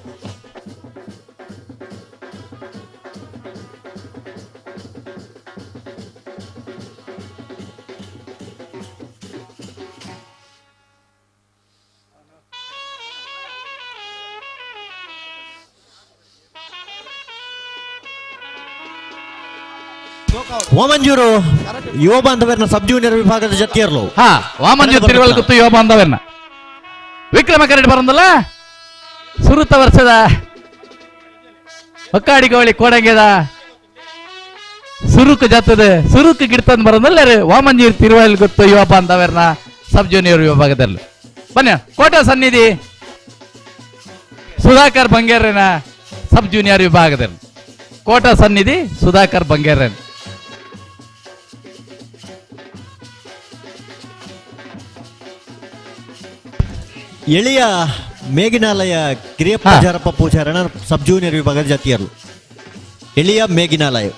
ವಾಮಂಜೂರು ಯುವ ಬಾಂಧವರನ್ನ ಸಬ್ ಜೂನಿಯರ್ ವಿಭಾಗದ ಜೊತೆಯರ್ಲು. ಹಾ, ವಾಮಂಜೂರು ತಿರುವಲ್ಗುತ್ತು ಯುವ ಬಾಂಧವರನ್ನ ವಿಕ್ರಮ ಕರಡಿ ಬರಂದಲ್ಲ ಸುರುತ ವರ್ಷದ ಹೊಕ್ಕಾಡಿಗೋಳಿ ಕೋಡಂಗೆದ ಸುರುಕು ಜತ್ತದ ಸುರುಕು ಗಿಡ್ತಂದ್ ಬರಂದಲ್ಲ ವಾಮಂಜೂರು ತಿರುವಲ್ಗುತ್ತು ಯುವ ಬಾಂಧವರನ್ನ ಸಬ್ ಜೂನಿಯರ್ ವಿಭಾಗದಲ್ಲಿ. ಬನ್ನಿ ಕೋಟೆ ಸನ್ನಿಧಿ ಸುಧಾಕರ್ ಬಂಗೇರನ ಸಬ್ ಜೂನಿಯರ್ ವಿಭಾಗದಲ್ಲಿ ಕೋಟಾ ಸನ್ನಿಧಿ ಸುಧಾಕರ್ ಬಂಗೇರನ್. ಎಳೆಯ ಮೇಘನಾಲಯ ಗಿರಿಯಪ್ಪ ಜಾರಪ್ಪ ಪೂಜಾರಣ ಸಬ್ ಜೂನಿಯರ್ ವಿಭಾಗದ ಜಾತಿಯರು. ಎಳೆಯ ಮೇಘನಾಲಯ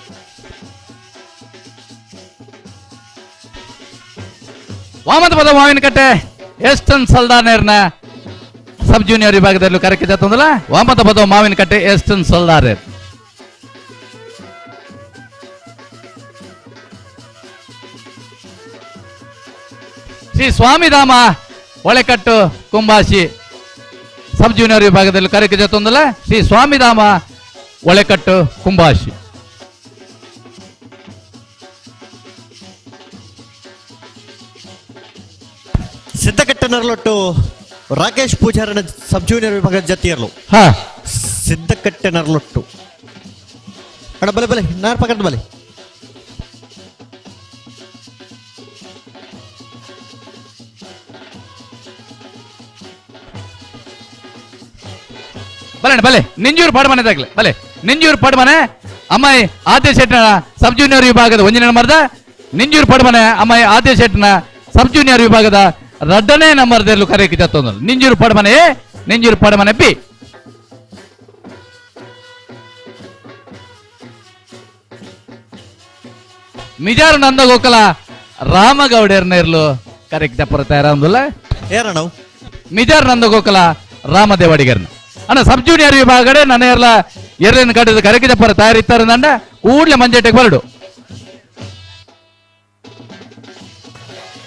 ವಾಮದ ಪದ ಮಾವಿನಕಟ್ಟೆ ಎಷ್ಟನ್ ಸಲ್ದಾನೇರ್ನ ಸಬ್ ಜೂನಿಯರ್ ವಿಭಾಗದಲ್ಲೂ ಕರೆಕ್ಕೆ ಜತ್ತಂದಲ್ಲ ವಾಮದ ಪದ ಮಾವಿನಕಟ್ಟೆ ಎಷ್ಟನ್ ಸಲ್ದಾರೇರ್. ಶ್ರೀ ಸ್ವಾಮಿಧಾಮ ಒಳೆಕಟ್ಟು ಕುಂಬಾಶಿ ಸಬ್ ಜೂನಿಯರ್ ವಿಭಾಗದಲ್ಲಿ ಕರೆಕ್ಕೆ ಜೊತ್ತೊಂದಲ್ಲ ಶ್ರೀ ಸ್ವಾಮಿಧಾಮ ಒಳೆಕಟ್ಟು ಕುಂಬಾಶಿ. ಸಿದ್ದಕಟ್ಟೆ ನರಲೊಟ್ಟು ರಾಕೇಶ್ ಪೂಜಾರನ ಸಬ್ ಜೂನಿಯರ್ ವಿಭಾಗದ ಜೊತೆಯರ್ಲು. ಹಾ, ಸಿದ್ದಕಟ್ಟೆ ನರಲೊಟ್ಟು ಅಣ್ಣ ಬಲೆ ಬಲೆ ನಾರ್ ಪಕ್ಕದ ಬಲೆ. ಬಲೆ ಬಲೆ ನಿಂಜೂರು ಪಾಡ್ಮನೆ ದಾಗಲೆ ಬಲೆ ನಿಂಜೂರು ಪಾಡ್ಮನೆ ಅಮ್ಮಾಯಿ ಆದ್ಯ ಶೆಟ್ಟನ ಸಬ್ ಜೂನಿಯರ್ ವಿಭಾಗದ ಒಂದನೇ ನಂಬರ್ದ ನಿಂಜೂರು ಪಾಡ್ಮನೆ ಅಮ್ಮಾಯಿ ಆದ್ಯ ಶೆಟ್ಟನ ಸಬ್ ಜೂನಿಯರ್ ವಿಭಾಗದ ಎರಡನೇ ನಂಬರ್ದಲ್ಲೂ ಕರೆಯಕ್ಕೆ ಜತ್ತೊಂದು ನಿಂಜೂರು ಪಾಡ್ಮನೆ ಎ ನಿಂಜೂರು ಪಾಡ್ಮನೆ ಬಿ. ಮಿಜಾರು ನಂದಗೋಕಲ ರಾಮಗೌಡರ್ನ ಇರ್ಲು ಕರೆಕ್ಟ್ ದಪ್ಪರ ತಯಾರಂದಿಲ್ಲ ಏರಣ್ಣವು ಮಿಜಾರ್ ನಂದಗೋಕಲ ರಾಮದೇವಡಿಗರ್ನ ಅಣ್ಣ ಸಬ್ ಜೂನಿಯರ್ ವಿಭಾಗಡೆ ನನ್ನ ಎಲ್ಲ ಎರಡನೇ ಕಟ್ಟಿದ ಕರೆಕ್ಟ್ ದಪ್ಪರ ತಯಾರಿತ್ತಾರೆ ನಂಡ ಕೂಡ್ಲೆ ಮಂಜೆಟ್ಟೆಗೆ ಬರಡು.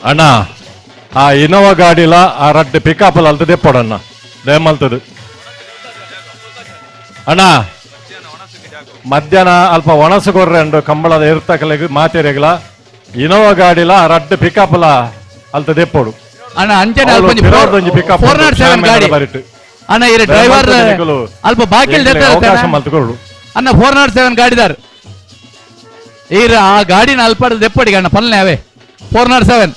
ಅಣ್ಣ ಆ ಇನೋವಾ ಗಾಡಿಲ ಆ ರಡ್ಡು ಪಿಕಪ್ ಅಲ್ತದೆ ಪೊಡಣ್ಣ ದಯಮಲ್ತದು ಅಣ್ಣ. ಮಧ್ಯಾಹ್ನ ಅಲ್ಪ ಒಣಸು ಕೊರ್ರೆ ಕಂಬಳದ ಇರ್ತಕಲೆಗ್ ಮಾತೆರೆಗ್ಲ ಇನೋವಾ ಗಾಡಿಲ ಆ ರಡ್ಡು ಪಿಕಪ್ಲ ಅಲ್ತದೆ ಪೊಡು ಅಣ್ಣ. ಅಂಚನೆ ಅಲ್ಪ ಒಂಜಿ ಪಿಕಪ್ 407 ಗಾಡಿ ಅಣ್ಣ ಇರ ಡ್ರೈವರ್ ಅಲ್ಪ ಬಾಕಿ ಅವಕಾಶ ಮಲ್ತುಕೊಡು ಅಣ್ಣ 407 ಗಾಡಿದಾರ್ ಈರ ಆ ಗಾಡಿನ ಅಲ್ಪ ದೆಪ್ಪಡಿಗೆ ಅಣ್ಣ ಪಲ್ನೆ ಅವೇ 407.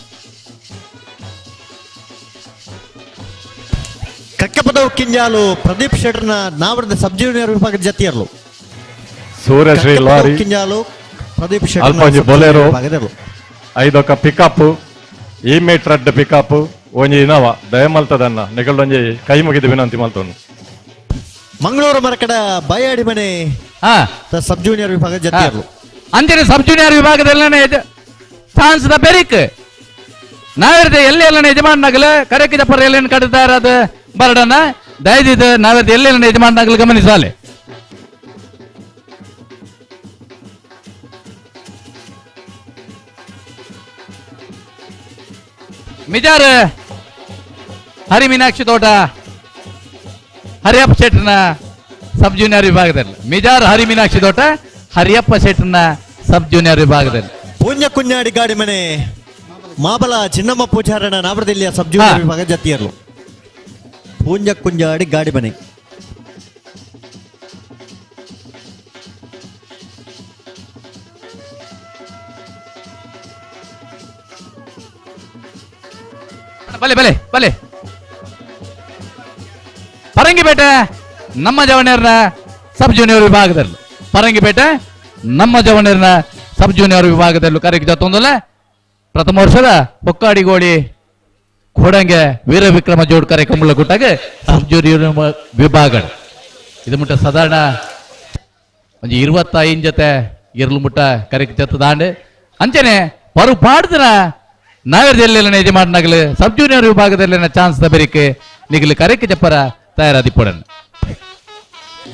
ಕಕ್ಕೆಪದ ಕಿಂಜಾಲು ಪ್ರದೀಪ್ ಶೆಟ್ಟರ್ನ ನಾವರದ ಸಬ್ ಜೂನಿಯರ್ ವಿಭಾಗದ ಜೊತೆಯರ್ಲು. ಸೂರ್ಯಶ್ರೀ ಲಾರಿ ಕಿಂಜಾಲು ಪ್ರದೀಪ್ ಅಲ್ಪ ಒಂಜಿ ಬೊಲೆರೋ ಐದೊಕ್ಕ ಪಿಕಪ್ ಈ ಮೀಟರ್ ಪಿಕಪ್ ಒಂಜಿ ಇನೋವಾ ದಯಮಲ್ತದನ್ನ ನಿಗಲೊಂಜಿ ಕೈ ಮುಗಿದು ವಿನಂತಿ ಮಲ್ತೋನು. ಮಂಗಳೂರು ಮರಕಡ ಬಾಯಾಡಿ ಮನೆ ಸಬ್ ಜೂನಿಯರ್ ವಿಭಾಗದ ಜೊತೆಯರ್ಲು. ಅಂಚನೆ ಸಬ್ ಜೂನಿಯರ್ ವಿಭಾಗದಲ್ಲೇ ಚಾನ್ಸ್ the ಬೆರಿಕ್ ನಾವಿರ್ದೆ ಎಲ್ಲಿ ಎಲ್ಲ ಯಜಮಾನಗಲ ಕರೆಕ್ಕಿದ ಪರ ಎಲ್ಲ ಕಟ್ಟುತ್ತಾ ಇರೋದು ಬರಡನ ದಯದಿದ್ದು ನಾವಿರ್ದೆ ಎಲ್ಲಿ ಎಲ್ಲ ಯಜಮಾನಗಲು ಗಮನಿಸಾಲೆ. ಮಿಜಾರ್ ಹರಿ ಮೀನಾಕ್ಷಿ ತೋಟ ಹರಿಯಪ್ಪ ಶೆಟ್ಟರ್ನ ಸಬ್ ಜೂನಿಯರ್ ವಿಭಾಗದಲ್ಲಿ ಮಿಜಾರ್ ಹರಿ ಮೀನಾಕ್ಷಿ ತೋಟ ಹರಿಯಪ್ಪ ಶೆಟ್ಟರ್ನ ಸಬ್ ಜೂನಿಯರ್ ವಿಭಾಗದಲ್ಲಿ. ಪುಣ್ಯ ಕುഞ്ഞಾಡಿ ಗಾಡಿ ಮನೆ ಮಾಬಲ ಚಿನ್ನಮ್ಮ ಪೂಜಾರಣ ನಾವರದಿಲ್ಲಿಯ ಸಬ್ ಜೂನಿಯರ್ ವಿಭಾಗ ಜತಿಯರ್ಲು. ಪೂಂಜ ಕುಂಜಾಡಿ ಗಾಡಿ ಮನೆ ಬಲೆ ಬಲೆ ಬಲೆ ಪರಂಗಿಪೇಟೆ ನಮ್ಮ ಜವಣಿಯರ್ನ ಸಬ್ ಜೂನಿಯರ್ ವಿಭಾಗದಲ್ಲಿ ಪರಂಗಿಪೇಟೆ ನಮ್ಮ ಜವಣಿಯರ್ನ ಸಬ್ ಜೂನಿಯರ್ ವಿಭಾಗದಲ್ಲೂ ಕರೆಗೆ ಜೊತ್ತೊಂದಲ್ಲ ಪ್ರಥಮ ವರ್ಷದ ಹೊಕ್ಕಾಡಿಗೋಳಿ ಕೋಡಂಗೆ ವೀರ ವಿಕ್ರಮ ಜೋಡ್ಕರೆ ಕಂಬಳಗುಟ್ಟಾಗ ಸಬ್ ಜೂನಿಯರ್ ವಿಭಾಗ ಇದು ಮುಟ್ಟ ಸಾಧಾರಣ ಒಂದು 25 ಜೊತೆ ಇರ್ಲು ಮುಟ್ಟ ಕರೆಕ್ ಜತ್ತದಾಂಡ್ ಅಂಚನೆ ಪರು ಪಾಡ್ದಿನ ನಾವೇರ್ ಜಿಲ್ಲೆಯಲ್ಲಿ ಯಜಮಾನನಾಗಲು ಸಬ್ ಜೂನಿಯರ್ ವಿಭಾಗದಲ್ಲಿ ಚಾನ್ಸ್ ತಬರಿಕೆ ನಿಗಲು ಕರೆಕ್ ಜಪ್ಪರ ತಯಾರಾದಿಪ್ಪಡನ್.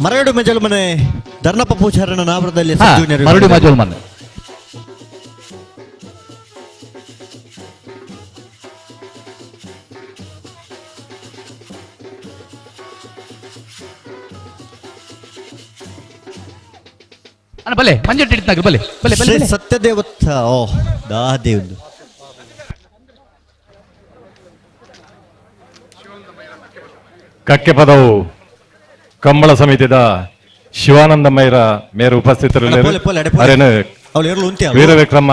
ಮರಡು ಮೆಜಲ್ ಮನೆ ಧರ್ಣಪ್ಪ ಪೂಜಾರನ ನಾವರದಲ್ಲಿ ಸಬ್ ಜೂನಿಯರ್ ಮರಡು ಮಜಲ್ ಮನೆ ಅಣ್ಣ ಬಲೆ ಮಂಜು ಹಿಡಿತಾಗ ಬಲೆ ಬಲೆ ಬಲೆ ಸತ್ಯದೇವತ್ತ ಓ ದಾದೇವ್ ಕಕ್ಕೆ ಪದವು ಕಂಬಳ ಸಮಿತಿದ ಶಿವಾನಂದ ಮೈರ ಮೇರು ಉಪಸ್ಥಿತರು ವೀರವಿಕ್ರಮ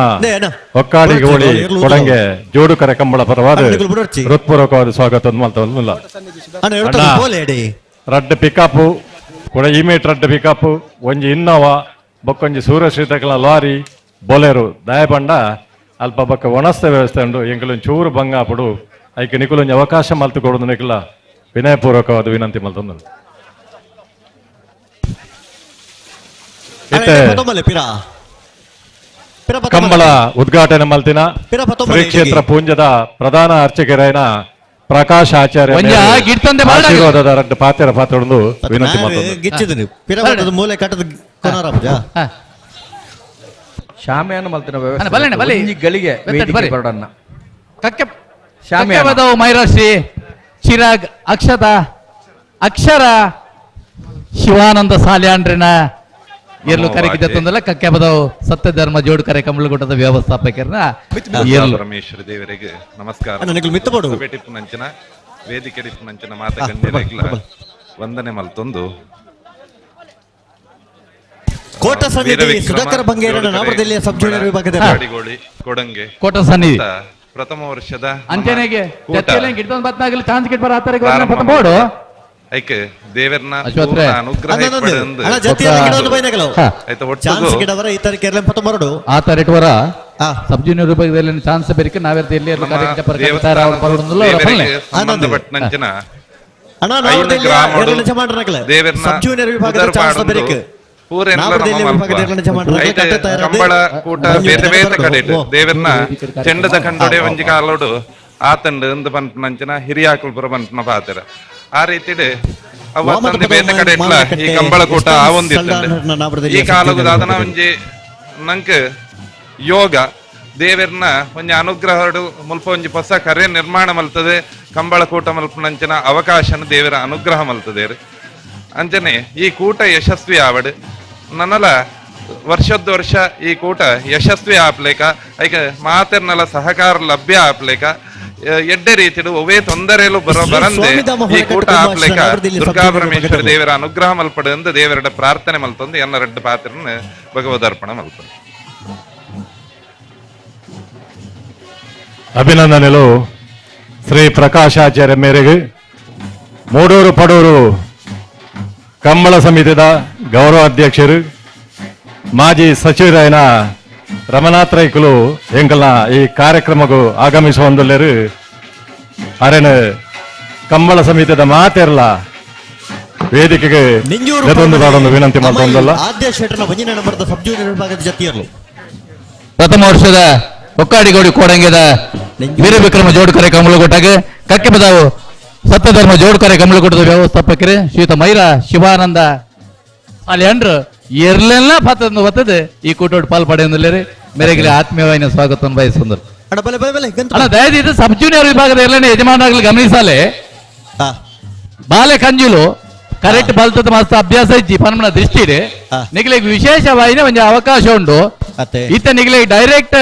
ಹೊಕ್ಕಾಡಿಗೋಳಿ ಕೊಡಂಗೆ ಜೋಡುಕರೆ ಕಂಬಳ ಪರವಾದ ಹೃತ್ಪೂರ್ವಕವಾದ ಸ್ವಾಗತ ರಡ್ಡ್ ಪಿಕಪ್ ಕೂಡ ಇಮೇಟ್ ರಡ್ಡ್ ಪಿಕಪ್ ಒಂಜಿ ಇನ್ನೋವಾ ಬೊಕ್ಕೊಂಜಿ ಸೂರ್ಯಶ್ರೀತಕಲ ಲಾರಿ ಬೊಲೆರು ದಯಪಂಡ ಅಲ್ಪ ಬೊಕ್ಕ ಒಣಸ್ತ ವ್ಯವಸ್ಥೆ ಉಂಡು ಎಂಕುಲೊಂದು ಚೂರು ಬಂಗಾಪುಡು ಐಕೆ ನಿಕುಲೊಂಜಿ ಅವಕಾಶ ಮಲ್ತು ಕೊಡುದು ನಿಕುಲ ವಿನಯಪೂರ್ವಕವಾದ ವಿನಂತಿ ಮಲ್ತೊಂದು. ಕಂಬಳ ಉದ್ಘಾಟನೆ ಮಲ್ತಿನ ಶ್ರೀ ಕ್ಷೇತ್ರ ಪೂಂಜದ ಪ್ರಧಾನ ಅರ್ಚಕರಾಯನ ಪ್ರಕಾಶ್ ಆಚಾರ್ಯ ಆಶೀರ್ವಾದದ ರಡ್ಡ್ ಪಾತ್ರ ಪಾತ್ರೊಂದು ವಿನಂತಿ ಮಲ್ತೊಂದು. ಶಾಮಿಯಾನ ಮಲ್ತಿನ ವ್ಯವಸ್ಥೆ ಗಳಿಗೆ ಬರಡನ್ನ ಕಕ್ಕೆ ಶಾಮಿಯಾನ ಮೈರಾಶ್ರೀ ಚಿರಾಗ್ ಅಕ್ಷತಾ ಅಕ್ಷರ ಶಿವಾನಂದ ಸಾಲ್ಯಾಂಡ್ರಿನ ಎರ್ಲು ಕರೆಗೆ ಜತ್ತೊಂದಲ್ಲ ಕಕ್ಕೆ ಬದವು ಸತ್ಯ ಧರ್ಮ ಜೋಡು ಕರೆ ಕಂಬಳಗುಟ್ಟದ ವ್ಯವಸ್ಥಾಪಕರನ್ನ ಪರಮೇಶ್ವರ ದೇವರಿಗೆ ನಮಸ್ಕಾರ. ನಂಚಿನ ವೇದಿಕೆ ನಂಚಿನ ಮಾತ ಗಣ್ಯರಿಗೆಲ್ಲ ವಂದನೆ ಮಲ್ತೊಂದು ಕೋಟ ಸನ್ನಿಧಿ ಸುಧಾಕರ್ ಬಂಗೇರನ ನಾಮದಲ್ಲಿ ಸಬ್ ಜೂನಿಯರ್ ವಿಭಾಗದ ಕೊಡಂಗೆ ಕೋಟ ಸನ್ನಿಧಿ ಪ್ರಥಮ ವರ್ಷದ ಅಂಚನೆಗೆ ಚಾನ್ಸ್ ಗಿಟ್ ಬರ ಆತರಿಗೆ ಬೋರ್ಡು ಐಕೆ ದೇವರನ್ನ ಅನುಗ್ರಹ ಸಬ್ ಜೂನಿಯರ್ ವಿಭಾಗದಲ್ಲಿ ಚಾನ್ಸ್ ಬೇರೆ ನಾವೆಲ್ಲ ಎಲ್ಲಿ ಸಂಬಂಧಪಟ್ಟಂಚಿನ ಕಂಬಳ ಕೂಟ ಬೇತೆ ಬೇತೆ ಕಡೆ ದೇವರನ್ನ ಚೆಂಡದ ಕಂಡೊಡೆ ಒಂಜಿ ಕಾಲೋಡು ಆತಂಡು ಇಂದು ಪನ್ಪುನಂಚಿನ ಹಿರಿಯಾಕುಲ್ಪುರ ಪನ್ಪುನ ಪಾತ್ರ ಆ ರೀತಿ ಅವತ್ತಂದು ಬೇತೆ ಕಡೆ ಈ ಕಂಬಳ ಕೂಟ ಆ ಒಂದಿತ್ತು. ಈ ಕಾಲಗು ದಾದನ ಒಂಜಿ ನಂಕ್ ಯೋಗ ದೇವರನ್ನ ಒಂಜಿ ಅನುಗ್ರಹಡು ಮುಲ್ಪ ಒಂಜಿ ಹೊಸ ಕರೆ ನಿರ್ಮಾಣ ಮಲ್ತದೆ ಕಂಬಳ ಕೂಟ ಮಲ್ಪುನಂಚಿನ ಅವಕಾಶನ ದೇವರ ಅನುಗ್ರಹ ಮಲ್ತದೆ. ಅಂಚನೆ ಈ ಕೂಟ ಯಶಸ್ವಿ ಆವಡ್ ನನ್ನಲ ವರ್ಷದ ವರ್ಷ ಈ ಕೂಟ ಯಶಸ್ವಿ ಆಪ್ಲೇಕ ಐಕ ಮಾತೆರ್ನಲ ಸಹಕಾರ ಲಭ್ಯ ಆಪ್ಲೇಕ ಎಡ್ಡೆ ರೀತಿಡು ಒವೇ ತೊಂದರೆಲು ಬರೋ ಬರಂದೆ ಈ ಕೂಟ ಆಪ್ಲೇಕ ದುರ್ಗಾ ಪರಮೇಶ್ವರ ದೇವರ ಅನುಗ್ರಹ ಮಲ್ಪಡು ಎಂದು ದೇವರ ಪ್ರಾರ್ಥನೆ ಮಲ್ತೊಂದು ಎನ್ನ ರಡ್ಡು ಪಾತ್ರನ ಭಗವದರ್ಪಣ ಮಲ್ಪಡು. ಅಭಿನಂದನೆಗಳು ಶ್ರೀ ಪ್ರಕಾಶಾಚಾರ್ಯ ಮೇರೆಗೆ ಮೂಡೂರು ಪಡೂರು ಕಂಬಳ ಸಮಿತಿದ ಗೌರವ ಅಧ್ಯಕ್ಷರು ಮಾಜಿ ಸಚಿವರಾಯನ ರಮನಾಥ್ ರೈಕುಲು ಎಂಕಲ್ನ ಈ ಕಾರ್ಯಕ್ರಮಕ್ಕೂ ಆಗಮಿಸುವಂದುಲ್ಲೇರು ಅರೆನ ಕಂಬಳ ಸಮಿತಿದ ಮಾತೆರ್ಲ ವೇದಿಕೆಗೆ ವಿನಂತಿ ಮಾಡ್ತೊಂದಲ್ಲ. ಪ್ರಥಮ ವರ್ಷದ ಒಕ್ಕಾಡಿಗೋಡಿ ಕೋಡಂಗಿದ ವೀರವಿಕ್ರಮ ಜೋಡುಕರೆ ಕಂಬಳಗುಟ್ಟಾಗ ಕಕ್ಕೆ ಬದಾವು ಸತ್ಯಧರ್ಮ ಜೋಡುಕರೆ ಕಂಬಳಗುಟ್ಟದ ವ್ಯವಸ್ಥಾಪಕರು ಶ್ರೀಯುತ ಮೈರ ಶಿವಾನಂದ ಸಾಲ್ಯಾಂಡ್ರು ಎರ್ಲೆಲ್ಲ ಪಾತ್ರ ಬರ್ತದೆ ಈ ಕೂಟೋಡು ಪಾಲ್ ಪಡೆಯೊಂದಿಲ್ಲ ಮೇರೆಗೆ ಆತ್ಮೀಯವಾದ ಸ್ವಾಗತ ಬಯಸುಂದರು. ಅಣ್ಣ ದಯದೀತು ಸಬ್ ಜೂನಿಯರ್ ವಿಭಾಗದ ಎಲ್ಲನೇ ಯಜಮಾನರಾಗಲಿ ಗಮನಿಸಾಲೆ ಬಾಲೆ ಕಂಜುಲು ಕರೆಕ್ಟ್ ಬಲ್ತದ ಮಸ್ತ್ ಅಭ್ಯಾಸ ಇಜ್ಜಿ ಪನ್ಮನ ದೃಷ್ಟಿ ಇದೆ ನಿಗಲಿಗೆ ವಿಶೇಷವಾಗಿ ಒಂದು ಅವಕಾಶ ಉಂಟು. ಈತ ನಿಗಲಿಗೆ ಡೈರೆಕ್ಟ್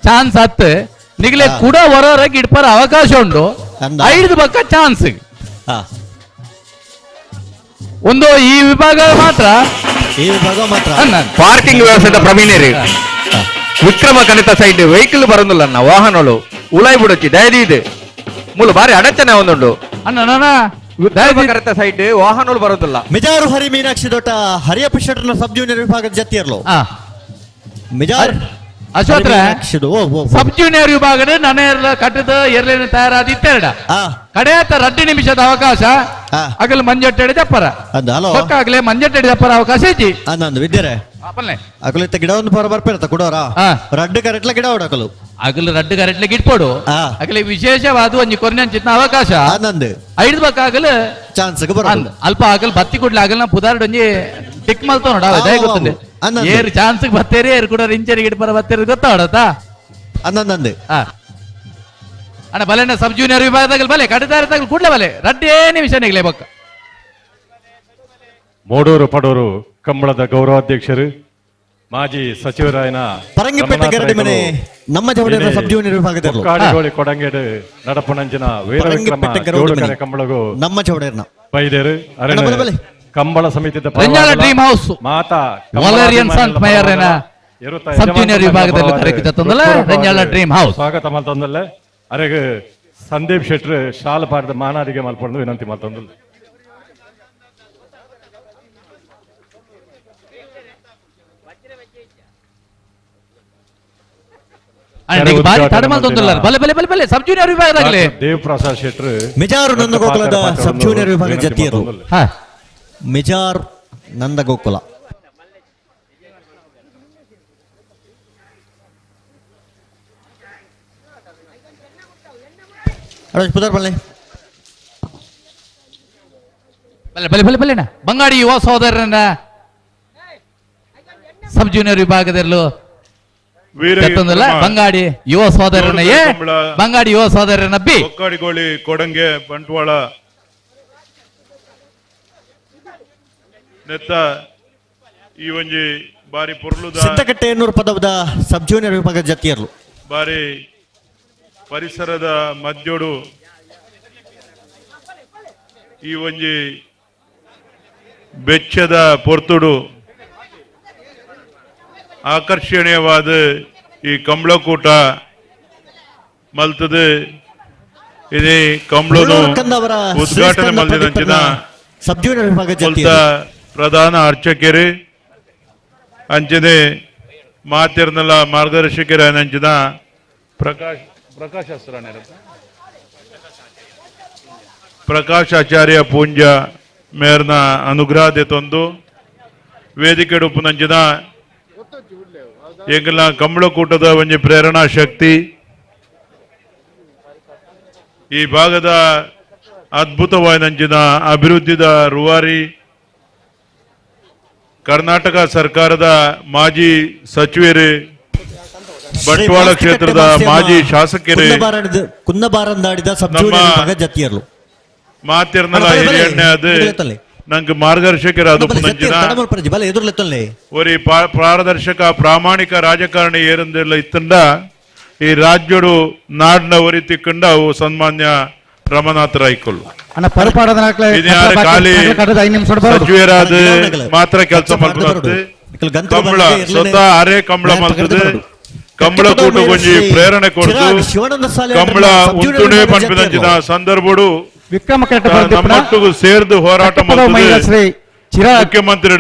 ಚಾನ್ಸ್ ಹತ್ತು ನಿಗಲೆ ಕೂಡ ಹೊರಗೆ ಇಡ್ಪರ ಅವಕಾಶ ಉಂಟು. ಐದು ಪಕ್ಕ ಚಾನ್ಸ್ ಒಂದು ಈ ವಿಭಾಗ ಮಾತ್ರ ಈ ವಿಭಾಗ ಮಾತ್ರ ಪಾರ್ಕಿಂಗ್ ವ್ಯವಸ್ಥೆ ಪ್ರವೀಣರಿ ವಿಕ್ರಮ ಕಣಿತ ಸೈಡ್ ವೆಹಿಕಲ್ ಬರೋದಿಲ್ಲ ವಾಹನಗಳು ಉಳಾಯಿ ಬಿಡೋಚಿ ದಯದೀದು ಮೂಲ ಬಾರಿ ಅಡಚಣೆ ಒಂದುಂಡು ಅಣ್ಣ ಕರೆತ ಸೈಡ್ ವಾಹನಗಳು ಬರೋದಿಲ್ಲ. ಮಿಜಾರು ಹರಿ ಮೀನಾಕ್ಷಿ ದೊಡ್ಡ ಹರಿಯಪ್ಪ ಶೆಟ್ಟರ್ನ ಸಬ್ ಜೂನಿಯರ್ ವಿಭಾಗದ ಜತಿಯರ್ಲು ಮಿಜಾರ್ ಅಶ್ವತ್ರ ಸಬ್ ಜೂನಿಯರ್ ವಿಭಾಗದ ನನ್ನ ಕಟ್ಟದ ಎರಡನೇ ತಯಾರಾದ ಇತ್ತೆರಡ ಕಡೆಯಾತ 2 ನಿಮಿಷದ ಅವಕಾಶ ಅಗಲು ಮಂಜಟ್ಟೆಡೆ ಜಪ್ಪರ ಆಗಲೇ ಮಂಜಟ್ಟೆಡೆ ಜಪ್ಪರ ಅವಕಾಶ ಐತಿ ವಿದ್ಯರೆ ಅಕುಲು ಗಿಡ ಒಂದು ಪರ ಬರ್ಪೇರತ್ತ ಕುಡೋರ ರಡ್ಡು ಕರೆಟ್ಲ ಗಿಡ ಹೊಡಕಲು ಅಗಲು ರಡ್ಡು ಕರೆಟ್ಲ ಗಿಡ್ಪೋಡು ಅಗಲ ವಿಶೇಷವಾದ ಒಂಜಿ ಕೊರ್ನಂಚಿನ ಅವಕಾಶ ಆನಂದ್ ಐದು ಬಕ್ಕ ಆಗಲು ಚಾನ್ಸ್ ಬರ ಅಲ್ಪ ಆಗಲ್ ಬತ್ತಿ ಕೂಡ್ಲೆ ಆಗಲ್ ಪುದಾರ್ಡ್ ಒಂಜಿ ಟಿಕ್ ಮಲ್ತೋ ನೋಡ ದಯ ಗೊತ್ತುಂಡೆ ಏರು ಚಾನ್ಸ್ ಬತ್ತೇರಿ ಏರು ಕೂಡ ಇಂಚರಿ ಗಿಡ್ಪರ ಬತ್ತೇರಿ ಗೊತ್ತಾಡತ್ತಾ ಅನ್ನಂದ್ ಅಣ್ಣ ಬಲೆ ಸಬ್ ಜೂನಿಯರ್ ವಿಭಾಗದಾಗ ಬಲೆ ಕಡಿದಾರ ಕೂಡ್ಲೆ ಬಲೆ ರಡ್ಡೇ ನಿಮಿಷ ನಿಗಲೇ ಬಕ್ಕ. ಮೋಡೂರು ಪಡೂರು ಕಂಬಳದ ಗೌರವಾಧ್ಯಕ್ಷರು ಮಾಜಿ ಸಚಿವರಾಯನ ಪರಂಗಿಪೇಟೆ ಗರಡಿ ಮನೆ ನಮ್ಮ ಜವಳಿಯರ ಸಬ್ ಜೂನಿಯರ್ ವಿಭಾಗದಲ್ಲಿ ಕಾಡಿಗೋಳಿ ಕೊಡಂಗೇಡು ನಡಪುಣಂಚಿನ ವೀರ ವಿಕ್ರಮ ಜೋಡುಕರೆ ಕಂಬಳಗು ನಮ್ಮ ಜವಳಿಯರ್ನ ಬೈದೇರು ಅರಣ್ಯ ಕಂಬಳ ಸಮಿತಿದ ಡ್ರೀಮ್ ಹೌಸ್ ಮಾತಾ ವಾಲರಿಯನ್ ಸಂತ ಮಯರೇನ ಸಬ್ ಜೂನಿಯರ್ ವಿಭಾಗದಲ್ಲಿ ಕರೆಕಿತ ತಂದಲ್ಲ ರೆಂಜಾಳ ಡ್ರೀಮ್ ಹೌಸ್ ಸ್ವಾಗತ ಮಲ್ತಂದಲ್ಲ. ಅರೆಗೆ ಸಂದೀಪ್ ಶೆಟ್ರು ಶಾಲ್ ಪಾಡದ ಮಾನಾದಿಗೆ ಮಲ್ಪೊಂದು ವಿನಂತಿ ಮಲ್ತಂದಲ್ಲ. ಬಲೆ ಬಲೆ ಬಲೆ ಬಲೆ ಸಬ್ ಜೂನಿಯರ್ ವಿಭಾಗದಾಗಲೇ ದೇವ್ ಪ್ರಸಾದ್ ಶೆಟ್ರು ಮಿಜಾರು ನಂದಗೋಕುಲದ ಸಬ್ ಜೂನಿಯರ್ ವಿಭಾಗದ ಜತಿಯರು ಮಿಜಾರ್ ನಂದಗೋಕುಲ ಬಲೆ ಬಲೆ ಬಲೆ ಬಲೆ ಬಲೆಣ್ಣ ಬಂಗಾಡಿ ಯುವ ಸಹೋದರನ ಸಬ್ ಜೂನಿಯರ್ ವಿಭಾಗದಲ್ಲೂ ಬಂಗಾಡಿ ಯುವ ಸಹೋದರನ ಎ, ಬಂಗಾಡಿ ಯುವ ಸಹೋದರನ ಬಿ. ಕೊಕ್ಕಾಡಿಗೋಳಿ ಕೊಡಂಗೆ ಬಂಟ್ವಾಳ ನೆತ್ತ ಈ ಒಂಜಿ ಬಾರಿ ಪೊರ್ಲುದ ಸಿದ್ದಕಟ್ಟೆ ಎನ್ನೂರು ಪದವದ ಸಬ್ ಜೂನಿಯರ್ ವಿಭಾಗದ ಜತಿಯರು ಬಾರಿ ಪರಿಸರದ ಮಧ್ಯೋಡು ಈ ಒಂಜಿ ಬೆಚ್ಚದ ಪೊರ್ತುಡು ಆಕರ್ಷಣೀಯವಾದ ಈ ಕಂಬಳಕೂಟ ಮಲ್ತದೆ. ಇದೇ ಕಂಬಳನು ಉದ್ಘಾಟನೆ ಮಲ್ದಿನಂಚಿನ ಸಬ್ ಜೂನಿಯರ್ ವಿಭಾಗದ ಜತಿಯರು ಪ್ರಧಾನ ಅರ್ಚಕರು ಅಂಚನೆ ಮಾತಿರ್ನಲ್ಲ ಮಾರ್ಗದರ್ಶಕರ ಅಂಚಿನ ಪ್ರಕಾಶ್ ಪ್ರಕಾಶ್ ಪ್ರಕಾಶ್ ಆಚಾರ್ಯ ಪೂಂಜ ಮೇರ್ನ ಅನುಗ್ರಹ ತಂದು ವೇದಿಕೆ ಉಪನಂಚಿನ ಎಂಗಲ ಕಂಬಳಕೂಟದ ಒಂಜಿ ಪ್ರೇರಣಾ ಶಕ್ತಿ ಈ ಭಾಗದ ಅದ್ಭುತವಾದಂಚಿನ ಅಭಿವೃದ್ಧಿದ ರೂವಾರಿ ಕರ್ನಾಟಕ ಸರ್ಕಾರದ ಮಾಜಿ ಸಚಿವರು ಬಂಟ್ವಾಳ ಕ್ಷೇತ್ರದ ಮಾಜಿ ಶಾಸಕರು ಕುಂದಬಾರಂದಾಡಿದ ಸಬ್ ಜೂನಿಯರ್ ವಿಭಾಗದ ಜತಿಯರು ಮಾತಿರ್ನಲ್ಲ ಹಿರಿಯಣ್ಣೆ ಅದು ನಂಗೆ ಮಾರ್ಗದರ್ಶಕರಾದ ಒರಿ ಪಾರದರ್ಶಕ ಪ್ರಾಮಾಣಿಕ ರಾಜಕಾರಣಿ ಏರಂದೆಲ್ಲ ಇತ್ತಂಡ ಈ ರಾಜ್ಯಡು ನಾಡಿನ ಒರಿ ತಿಕ್ಕಂಡ ಅವು ಸನ್ಮಾನ್ಯ ರಮನಾಥ ರೈಕುಲ್ ಖಾಲಿ ಸಚಿವರಾದ ಮಾತ್ರ ಕೆಲಸ ಮಾಡ್ತಾರೆ. ಕಂಬಳ ಸ್ವತಃ ಅರೆ ಕಂಬಳ ಮಾಡ್ತದೆ. ಕಂಬಳ ಕೂಟ ಗೊಂಜಿ ಪ್ರೇರಣೆ ಕೊಡ್ತು ಕಂಬಳ ಉಂಟುಣೆ ಪಂಪಿನಂಚಿನ ಸಂದರ್ಭಡು ನಮ್ಮೊಟ್ಟಿಗೂ ಸೇರ್ದು ಹೋರಾಟ ಮಾಡಿದೆ. ಮುಖ್ಯಮಂತ್ರಿ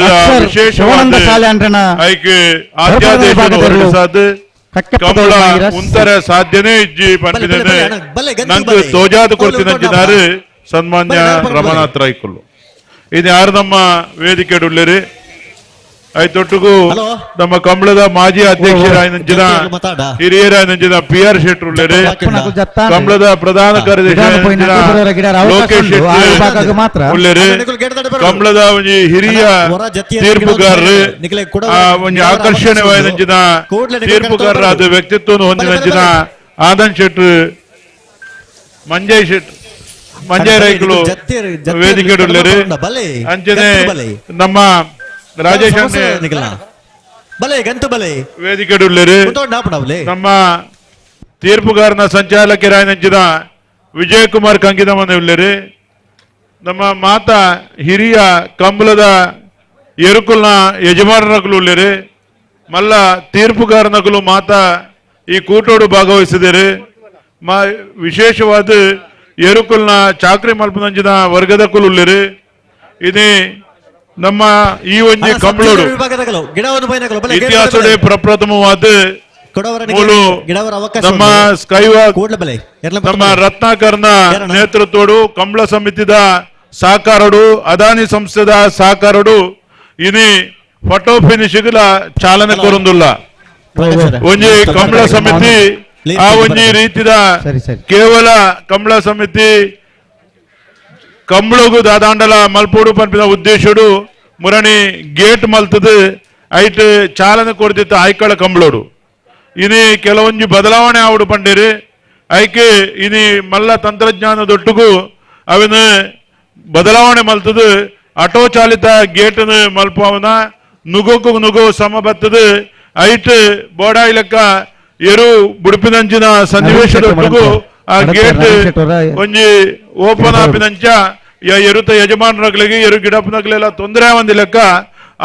ವಿಶೇಷವಾದ ಆಯ್ಕೆ ಆಧ್ಯಾದೇಶ ಹೊರಡಿಸಾದ ಕಂಬಳ ಉಂತರ ಸಾಧ್ಯನೇ ಇಜ್ಜಿ ಪಂಪಿನ ನಂಗೆ ತೋಜಾದ ಕೊಡ್ತಿನಂಚಿನಾರು ಸನ್ಮಾನ್ಯ ರಮನಾಥ್ ರೈಕುಲ್. ಇದು ಯಾರು ನಮ್ಮ ವೇದಿಕೆ ಉಳ್ಳೇರಿ ಐತೊಟ್ಟಿಗೂ ನಮ್ಮ ಕಂಬಳದ ಮಾಜಿ ಅಧ್ಯಕ್ಷರಾಯನಂಚಿನ ಹಿರಿಯರಾಯನಂಚಿನ ಪಿ ಆರ್ ಶೆಟ್ಟರ್ ಉಳ್ಳೇರಿ, ಕಂಬಳದ ಪ್ರಧಾನ ಕಾರ್ಯದರ್ಶಿ ಲೋಕೇಶ್ ಶೆಟ್ಟಿ ಉಳ್ಳೇರಿ, ಕಂಬಳದ ಒಂಜಿ ಹಿರಿಯ ತೀರ್ಪುಗಾರರು ಒಂಜಿ ಆಕರ್ಷಣೀಯವಾದಂಚಿನ ತೀರ್ಪುಗಾರರಾದ ವ್ಯಕ್ತಿತ್ವವನ್ನು ಹೊಂದಿದಂಚಿನ ಆನಂದ್ ಶೆಟ್ರು, ಮಂಜಯ್ ಶೆಟ್ರು, ಮಂಜಯ್ ರೈಕುಲು ವೇದಿಕೆ ಉಳ್ಳೇರಿ. ಅಂಚನೆ ನಮ್ಮ ರಾಜೇಶ್ ವೇದಿಕೆ ಉಳ್ಳೇರಿ, ನಮ್ಮ ತೀರ್ಪುಗಾರನ ಸಂಚಾಲಕರಾಯನಂಚಿನ ವಿಜಯ್ ಕುಮಾರ್ ಕಂಗಿದಮನೆ ಉಳ್ಳೇರಿ, ನಮ್ಮ ಮಾತಾ ಹಿರಿಯ ಕಂಬಳದ ಎರುಕುಲ್ನ ಯಜಮಾನರಗಳು ಉಳ್ಳೇರಿ, ಮಲ್ಲ ತೀರ್ಪುಗಾರನಗಳು ಮಾತಾ ಈ ಕೂಟೋಡು ಭಾಗವಹಿಸಿದರೆ ವಿಶೇಷವಾದ ಎರುಕುಲ್ನ ಚಾಕ್ರಿ ಮಲ್ಪನಂಚಿನ ವರ್ಗದ ಕುಲ್ ಉಳ್ಳೇರಿ. ಇದೇ ನಮ್ಮ ಈ ಒಂಜಿ ಕಂಬಳೋಡು ಇತಿಹಾಸದ ಪ್ರಪ್ರಥಮವಾದ ನಮ್ಮ ಸ್ಕೈವಾಕ್ ನಮ್ಮ ರತ್ನಾಕರ್ನ ನೇತೃತ್ವಡು ಕಂಬಳ ಸಮಿತಿದ ಸಹಕಾರಡು ಅದಾನಿ ಸಂಸ್ಥೆದ ಸಹಕಾರಡು ಇನಿ Photo ಫಿನಿಶಿಗ್ಲ ಚಾಲನೆ ಕೊರೊಂದುಲ್ಲ. ಒಂಜಿ ಕಂಬಳ ಸಮಿತಿ ಆ ಒಂಜಿ ರೀತಿದ ಕೇವಲ ಕಂಬಳ ಸಮಿತಿ ಕಂಬಳಗು ದಾದಾಂಡಲ ಮಲ್ಪೋಡು ಪನ್ಪಿನ ಉದ್ದೇಶಡು ಮುರಣಿ ಗೇಟ್ ಮಲ್ತದು ಐಟ್ ಚಾಲನೆ ಕೊರ್ದಿತ್ತ ಆಯ್ಕಳ ಕಂಬಳೋಡು. ಇನಿ ಕೆಲವೊಂಜಿ ಬದಲಾವಣೆ ಆವಡು ಪಂಡೇರಿ ಐಕೆ ಇನಿ ಮಲ್ಲ ತಂತ್ರಜ್ಞಾನದೊಟ್ಟುಗು ಅವನ ಬದಲಾವಣೆ ಮಲ್ತದು ಆಟೋ ಚಾಲಿತ ಗೇಟನ್ನು ಮಲ್ಪವನ ನುಗೋಕು ನುಗೋ ಸಮ ಬತ್ತದು ಐಟ್ ಬೋಡಾಯಿ ಲೆಕ್ಕ ಎರು ಬುಡುಪಿನಂಚಿನ ಸನ್ನಿವೇಶದೊಟ್ಟುಗು ಆ ಗೇಟ್ ಒಂಜಿ ಓಪನ್ ಆಪಿನಂಚ ಎರುತ ಯಜಮಾನರಗಳಿಗೆ ಎರು ಗಿಡಪ್ಪನಗಳೆಲ್ಲ ತೊಂದರೆ ಒಂದಿ ಲೆಕ್ಕ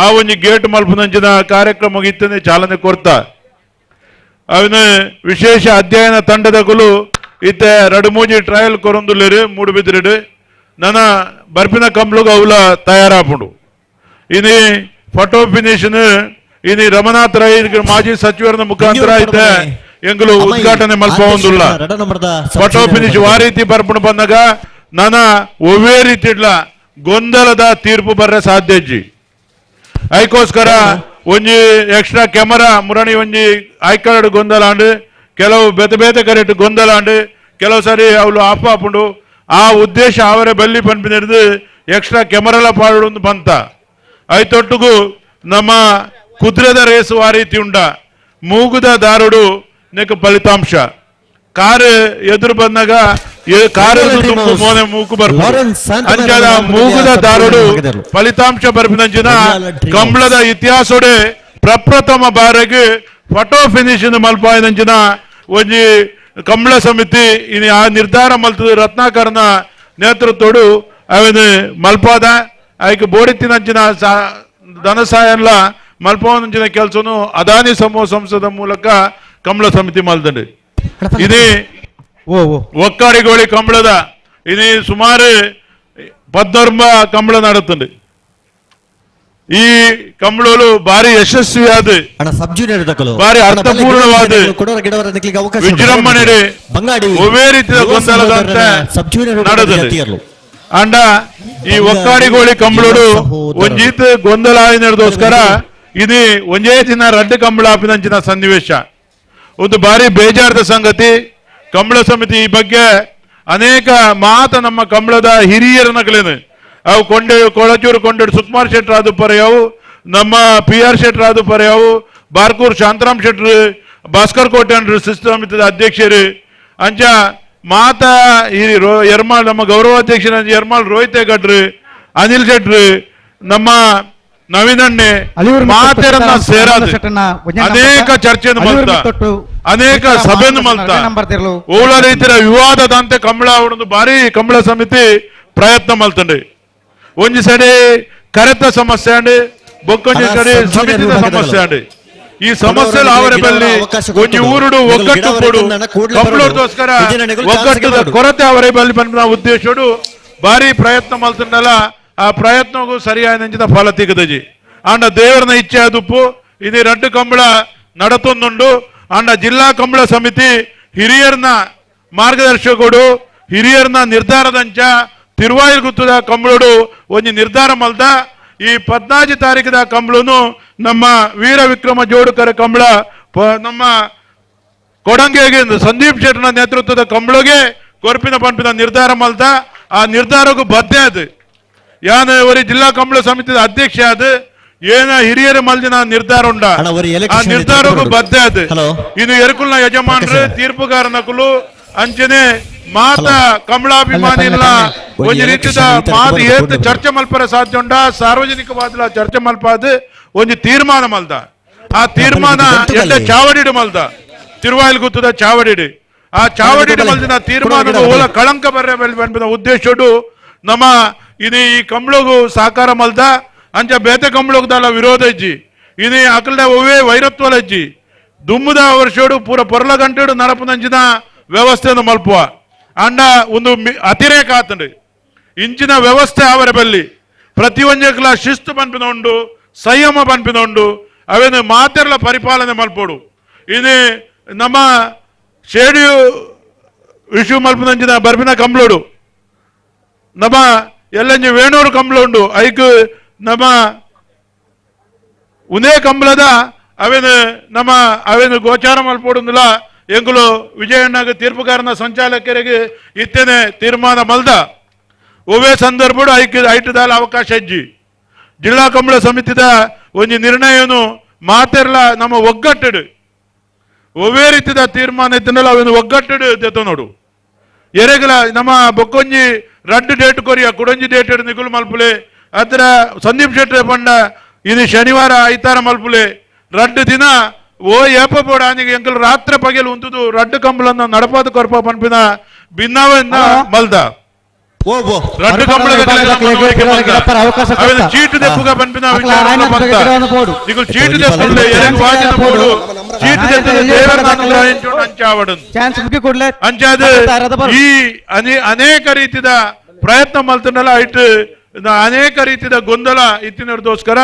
ಆ ಒಂಜಿ ಗೇಟ್ ಮಲ್ಪನಂಚಿನ ಕಾರ್ಯಕ್ರಮ ಇತ್ತನೆ ಚಾಲನೆ ಕೊರ್ತಾ. ಅವನ ವಿಶೇಷ ಅಧ್ಯಯನ ತಂಡದಗುಲು ಇತ್ತೆ ರಡುಮೂಜಿ ಟ್ರಯಲ್ ಕೊರೊಂದುಲ್ಲೇರು ಮೂಡುಬಿದ್ರಿಡು ನನ್ನ ಬರ್ಪಿನ ಕಂಬ್ಳುಗು ಅವಲ ತಯಾರಾಪುಂಡು. ಇನಿ ಫೋಟೋ ಫಿನಿಶ್ ಇನಿ ರಮನಾಥ್ ರೈ ಮಾಜಿ ಸಚಿವರ ಮುಖಾಂತರ ಐತೆ ಎಂಗುಲು ಉದ್ಘಾಟನೆ ಮಲ್ಪೊಂದುಲ್ಲ. ಫೋಟೋ ಫಿನಿಶ್ ಆ ರೀತಿ ಬರ್ಪುಂಡು ಬಂದಾಗ ನನ್ನ ಒವ್ವೇ ರೀತಿ ಇಡ್ಲ ಗೊಂದಲದ ತೀರ್ಪು ಬರ್ರೆ ಸಾಧ್ಯ ಇಜ್ಜಿ. ಐಕೋಸ್ಕರ ಒಂಜಿ ಎಕ್ಸ್ಟ್ರಾ ಕ್ಯಾಮರಾ ಮುರಣಿ ಒಂಜಿ ಆಯ್ಕರಡು ಗೊಂದಲ ಅಂಡು ಕೆಲವು ಬೇತೆ ಬೇತೆ ಕರೆಟ್ ಗೊಂದಲ ಅಂಡು ಕೆಲವು ಸಾರಿ ಅವಳು ಆಫ್ ಆಪುಂಡು. ಆ ಉದ್ದೇಶ ಅವರೇ ಬಲ್ಲಿ ಪನ್ಪಿನಿಡ್ದು ಎಕ್ಸ್ಟ್ರಾ ಕ್ಯಾಮರಾಲ ಪಾಡು ಬಂತ. ಐತೊಟ್ಟುಗು ನಮ್ಮ ಕುದುರೆದ ರೇಸು ಆ ರೀತಿ ಉಂಡ ಮೂಗುದ ದಾರುಡು ನೆಕ್ ಫಲಿತಾಂಶ ಕಾರು ಎದುರು ಬಂದಾಗ ಕಾರು ಮೋನೆ ಮೂಕು ಬರ್ಪು ಅಂಚಾದ ಮೂಗುದ ದಾರುಡು ಫಲಿತಾಂಶ ಬರ್ಪಿನಂಚಿನ ಕಂಬಳದ ಇತಿಹಾಸೋಡೆ ಪ್ರಪ್ರಥಮ ಬಾರಿಗೆ ಫೋಟೋ ಫಿನಿಶ್ ಮಲ್ಪಾಯಿನಂಚಿನ ಒಂಜಿ ಕಂಬಳ ಸಮಿತಿ ಇನಿ ಆ ನಿರ್ಧಾರ ಮಲ್ತದ ರತ್ನಾಕರನ ನೇತೃತ್ವಡು ಅವನ ಮಲ್ಪಾದ ಐಕ್ ಬೋಡಿತ್ತಿನಂಚಿನ ಧನಸಹಾಯನ್ಲ ಮಲ್ಪವನಂಚಿನ ಕೆಲಸನು ಅದಾನಿ ಸಮೂಹ ಸಂಸ್ಥೆದ ಮೂಲಕ ಕಂಬಳ ಸಮಿತಿ ಮಲ್ದಂಡು. ಇದೇ ಒಕ್ಕಾಡಿಗೋಳಿ ಕಂಬಳದ ಇನಿ ಸುಮಾರು 14 ಕಂಬಳ ನಡತುಂಡು. ಈ ಕಂಬಳಲು ಭಾರಿ ಯಶಸ್ವಿಯಾದ ಭಾರಿ ಅರ್ಥಪೂರ್ಣವಾದ ವಿಜೃಂಭಣೆ ಒವ್ವೇ ರೀತಿಯ ಗೊಂದಲದಂತೆ ನಡೆದಿದೆ. ಅಂಡ ಈ ಒಕ್ಕಾಡಿಗೋಳಿ ಕಂಬಳೋಡು ಒಂಜೀತ್ ಗೊಂದಲ ಆಯ್ನದೋಸ್ಕರ ಇದು ಒಂಜೇ ದಿನ ರಡ್ಡು ಕಂಬಳ ಆಪಿನಂಚಿನ ಸನ್ನಿವೇಶ ಒಂದು ಭಾರಿ ಬೇಜಾರದ ಸಂಗತಿ. ಕಂಬಳ ಸಮಿತಿ ಈ ಬಗ್ಗೆ ಅನೇಕ ಮಾತ ನಮ್ಮ ಕಂಬಳದ ಹಿರಿಯರನಗಲೇನು ಅವು ಕೊಂಡೆ ಕೊಳಚೂರು ಕೊಂಡೇಡು ಸುಕುಮಾರ್ ಶೆಟ್ಟರ್ ಆದು ಪರ್ಯಾವು, ನಮ್ಮ ಪಿ ಆರ್ ಶೆಟ್ಟರ್ ಆದು ಪರ್ಯಾವು, ಬಾರ್ಕೂರ್ ಶಾಂತರಾಮ್ ಶೆಟ್ಟರು, ಭಾಸ್ಕರ್ ಕೋಟ್ಯಾನ್ರು ಶಿಸ್ತು ಸಮಿತಿದ ಅಧ್ಯಕ್ಷರು, ಅಂಚ ಮಾತಾ ಈ ಯರ್ಮಾಳ್ ನಮ್ಮ ಗೌರವಾಧ್ಯಕ್ಷರ ಯರ್ಮಾಳ್ ರೋಹಿತೆ ಗಡ್ರು, ಅನಿಲ್ ಶೆಟ್ರು, ನಮ್ಮ ನವೀನಣ್ಣೆ ಮಾತೆರನ್ನ ಸೇರಾದ ಅನೇಕ ಚರ್ಚೆಯನ್ನು ಮಲ್ತ ಅನೇಕ ಸಭೆಯನ್ನು ಮಲ್ತ ಓಳ ರೀತಿಯ ವಿವಾದದಂತೆ ಕಂಬಳ ಒಂದು ಭಾರಿ ಕಂಬಳ ಸಮಿತಿ ಪ್ರಯತ್ನ ಮಲ್ತಂಡೆ. ಒಂಜಿ ಸಡೆ ಕರೆತ ಸಮಸ್ಯೆ ಅಂಡ್ ಬೊಕ್ಕೊಂಜಿ ಕಡೆ ಸಮಿತಿದ ಸಮಸ್ಯೆ ಅಂಡ್ ಈ ಸಮಸ್ಯೆ ಅವರ ಬಲ್ಲಿ ಒಂಜಿ ಊರುಡು ಒಗ್ಗಟ್ಟು ಕೊಡು ಕಂಬಳೋರ್ಗೋಸ್ಕರ ಒಗ್ಗಟ್ಟದ ಕೊರತೆ ಅವರ ಬಲ್ಲಿ ಬಂದ ಉದ್ದೇಶಡು ಭಾರಿ ಪ್ರಯತ್ನ ಮಲ್ತಂಡಲ್ಲ. ಆ ಪ್ರಯತ್ನಕ್ಕೂ ಸರಿಯಾದ ಫಲ ತಿಗದಜಿ ಅಂಡ ದೇವರನ ಇಚ್ಛೆ ಅದುಪ್ಪು ಇದು ರಡ್ಡು ಕಂಬಳ ನಡತೊಂದುಂಡು. ಅಂಡ ಜಿಲ್ಲಾ ಕಂಬಳ ಸಮಿತಿ ಹಿರಿಯರ್ನ ಮಾರ್ಗದರ್ಶಕಡು ಹಿರಿಯರ್ನ ನಿರ್ಧಾರದಂಚ ತಿರುವಾಯಿಲ್ ಗುತ್ತದ ಕಂಬಳೋಡು ಒಂಜಿ ನಿರ್ಧಾರ ಮಲ್ದ ಈ 14 ತಾರೀಕದ ಕಂಬಳನು ನಮ್ಮ ವೀರ ವಿಕ್ರಮ ಜೋಡುಕರ ಕಂಬಳ ನಮ್ಮ ಕೊಡಂಗೆಗೆ ಸಂದೀಪ್ ಶೆಟ್ಟರ್ನ ನೇತೃತ್ವದ ಕಂಬಳಿಗೆ ಕೊರ್ಪಿನ ಪಂಪಿನ ನಿರ್ಧಾರ ಮಲ್ದ ಆ ನಿರ್ಧಾರಕ್ಕೂ ಬದ್ಧ ಅದು. ಯಾನ ಒರಿ ಜಿಲ್ಲಾ ಕಂಬಳ ಸಮಿತಿದ ಅಧ್ಯಕ್ಷ ಅದು ಏನ ಹಿರಿಯರ ಮಲ್ದಿನ ನಿರ್ಧಾರ ಉಂಡ ಆ ನಿರ್ಧಾರಕ್ಕೂ ಬದ್ಧ ಅದು. ಇನ್ನು ಎರುಕುಲ್ನ ಯಜಮಾನರು ತೀರ್ಪುಗಾರನಕುಲು ಅಂಚನೆ ಮಾತಾ ಕಮಲಾಭಿಮಾನಿಲ್ಲ ಒಂಜಿ ರೀತಿದ ಮಾತು ಏತ್ ಚರ್ಚೆ ಮಲ್ಪರ ಸಾಧ್ಯ ಉಂಡ ಸಾರ್ವಜನಿಕವಾದ ಚರ್ಚೆ ಮಲ್ಪಾದ ಒಂಜಿ ತೀರ್ಮಾನ ಮಲ್ದ ಆ ತೀರ್ಮಾನ ಎಡ್ಡ ಚಾವಡಿಡು ಮಲ್ದ ತಿರುವಾಯಿಲ್ ಗುತ್ತದ ಚಾವಡಿಡು ಆ ಚಾವಡಿಡು ಮಲ್ದಿನ ತೀರ್ಮಾನದ ಓಲ ಕಳಂಕ ಬರ್ರೆ ಪನ್ಪಿನ ಉದ್ದೇಶಡು ನಮ್ಮ ಇದು ಈ ಕಂಬಳಗು ಸಹಕಾರ ಮಲ್ದ ಅಂಚ ಬೇತೆ ಕಂಬಳಗುದಲ್ಲ ವಿರೋಧ ಇಜ್ಜಿ ಇದು ಅಕಲ್ದ ಒವ್ವೇ ವೈರತ್ವಲ ಇಜ್ಜಿ ದುಮ್ಮದ ವರ್ಷೋಡು ಪೂರ ಪೊರ್ಲ ಗಂಟೆಡು ನಡಪುನಂಚಿನ ವ್ಯವಸ್ಥೆಯನ್ನು ಮಲ್ಪುವ ಅಂಡ ಒಂದು ಅತಿರೇಕ ಆತಂಡು ಇಂಚಿನ ವ್ಯವಸ್ಥೆ ಅವರ ಬಲ್ಲಿ ಪ್ರತಿಯೊಂಜಕ್ಲ ಶಿಸ್ತು ಪನ್ಪಿನ ಉಂಡು ಸಂಯಮ ಪನ್ಪಿನ ಉಂಡು ಅವೇನು ಮಾತೆರ್ಲ ಪರಿಪಾಲನೆ ಮಲ್ಪೋಡು. ಇದು ನಮ್ಮ ಶೇಡಿಯು ವಿಶು ಮಲ್ಪುನಂಚಿನ ಬರ್ಪಿನ ಕಂಬ್ಳೋಡು ನಮ್ಮ ಎಲ್ಲಂಜಿ ವೇಣೂರು ಕಂಬ್ಳ ಉಂಡು ಐಕ್ ನಮ್ಮ ಉಂದೇ ಕಂಬಳದ ಅವೇನು ನಮ್ಮ ಅವೇನು ಗೋಚಾರ ಮಲ್ಪೊಡುಂದುಲ ಎಂಕುಲು ವಿಜಯಣ್ಣಗ ತೀರ್ಪುಗಾರನ ಸಂಚಾಲಕರಿಗೆ ಇತ್ತೇನೆ ತೀರ್ಮಾನ ಮಲ್ದ ಒವ್ವೇ ಸಂದರ್ಭಡು ಐಕ್ ಐಟುದಾಲ ಅವಕಾಶ ಇಜ್ಜಿ ಜಿಲ್ಲಾ ಕಂಬಳ ಸಮಿತಿದ ಒಂಜಿ ನಿರ್ಣಯನು ಮಾತೆರ್ಲ ನಮ್ಮ ಒಗ್ಗಟ್ಟಡು ಒವ್ವೇ ರೀತಿದ ತೀರ್ಮಾನ ಇತ್ತನಲ್ಲ ಅವೇನು ಒಗ್ಗಟ್ಟಡು ದೆತ್ತ ನೋಡು ಎರೆಗಲ ನಮ್ಮ ಬೊಕ್ಕೊಂಜಿ ರಡ್ಡು ಡೇಟ್ ಕೊರಿಯ ಕುಡೊಂಜಿ ಡೇಟ್ ನಿಗುಲು ಮಲ್ಪುಲೆ ಅದ್ರ ಸಂದೀಪ್ ಶೆಟ್ಟಿ ಪಂಡ ಇದು ಶನಿವಾರ ಐತಾರ ಮಲ್ಪುಲೆ ರಡ್ಡು ದಿನ ಓ ಏಪ ಬೋಡ ಆನಿಗೆ ಎಂಕಲ್ ರಾತ್ರಿ ಪಗೆಲ್ ಉಂಟುದು ರಡ್ಡು ಕಂಬಳನ್ನ ನಡಪಾದ ಕೊರ್ಪ ಪನ್ಪಿನ ಭಿನ್ನವನ್ನ ಮಲ್ದ ರಡ್ಡು ಕಂಬಳ ಚೀಟು ದೆಪ್ಪುಗ ಪನ್ಪಿನ ನಿಗುಲು ಚೀಟು ದೆಪ್ಪುಲೆ ಎರೆಗ್ ವಾಜಿನ ಬೋಡು ಚೀಟು ದೆತ್ತದ ದೇವರನ್ನ ಅನುಗ್ರಹಿಂಚೋಣ ಅಂಚಾವಡು ಅಂಚಾದ ಈ ಅನೇಕ ರೀತಿಯ ಪ್ರಯತ್ನ ಮಲ್ತನಲ್ಲ ಇಟ್ಟು ಅನೇಕ ರೀತಿಯ ಗೊಂದಲ ಇತ್ತಿನದೋಸ್ಕರ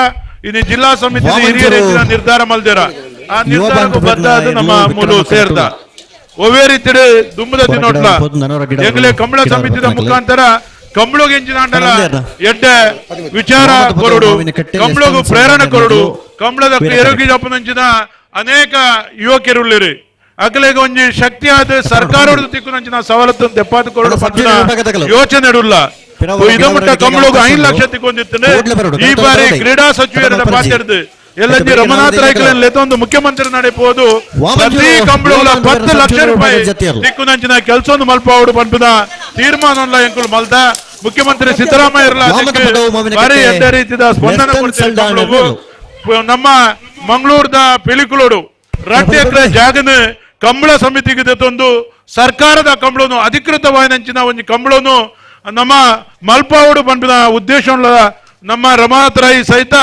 ಇನ್ನು ಜಿಲ್ಲಾ ಸಮಿತಿ ಹಿರಿಯರ ನಿರ್ಧಾರ ಮಲ್ದಿರ ಆ ನಿರ್ಧಾರಕ್ಕೂ ಬದ್ಧ ಅದು ನಮ್ಮ ಮೂಲು ಸೇರ್ದ ಒವ್ವೇ ರೀತಿ ದುಂಬದ ದಿನೋಟ್ಲ ಎಂಗ್ಲೇ ಕಂಬಳ ಸಮಿತಿದ ಮುಖಾಂತರ ಕಂಬಳಗೆಂಜಿನಾಂಡಲ ಎಡ್ಡೆ ವಿಚಾರ ಕೊರಡು ಕಂಬಳಗು ಪ್ರೇರಣೆ ಕೊರಡು ಕಂಬಳದ ಎರುಗಿಜಪ್ಪನಂಚಿನ ಅನೇಕ ಯುವಕರುಳ್ಳಿರಿ ಅಗಲೆಗೆ ಒಂಜಿ ಶಕ್ತಿಯಾದ ಸರ್ಕಾರದ ತಿಕ್ಕುನಂಚಿನ ಸವಲತ್ತು ದೆಪ್ಪಾದ ಕೊರಡು ಯೋಚನೆ ಇಡುಲ್ಲ ಇದಮುಟ್ಟ ಕಂಬಳಗು 5 ಲಕ್ಷ ತಿಕ್ಕೊಂಡಿತ್ತು ಈ ಬಾರಿ ಕ್ರೀಡಾ ಸಚಿವರ ಪಾತ್ರದ ಎಲ್ಲಂಜಿ ರಮನಾಥ ರೈಕಲನ್ ಲೆತ್ತೊಂದು ಮುಖ್ಯಮಂತ್ರಿ ನಡೆಪೋದು ಪ್ರತಿ ಕಂಬಳಗಳ 10 ಲಕ್ಷ ರೂಪಾಯಿ ತಿಕ್ಕುನಂಚಿನ ಕೆಲಸವನ್ನು ಮಲ್ಪಾವಡು ಪನ್ಪಿನ ತೀರ್ಮಾನ ಎಂಕುಲು ಮಲ್ದ ಮುಖ್ಯಮಂತ್ರಿ ಸಿದ್ದರಾಮಯ್ಯ ಬಾರಿ ಎಡ್ಡೆ ರೀತಿಯ ಸ್ಪಂದನೆ ಕೊಡ್ತಾರೆ. ನಮ್ಮ ಮಂಗಳೂರದ ಪಿಲಿಕುಲೋಡು 2 ಎಕರೆ ಜಾಗನ ಕಂಬಳ ಸಮಿತಿಗೆ ತಂದು ಸರ್ಕಾರದ ಕಂಬಳನು ಅಧಿಕೃತವಾಯಿನಂಚಿನ ಒಂದು ಕಂಬಳನು ನಮ್ಮ ಮಲ್ಪಾವಡು ಪನ್ಪಿನ ಉದ್ದೇಶ ನಮ್ಮ ರಮಾನಾಥ ರೈ ಸಹಿತ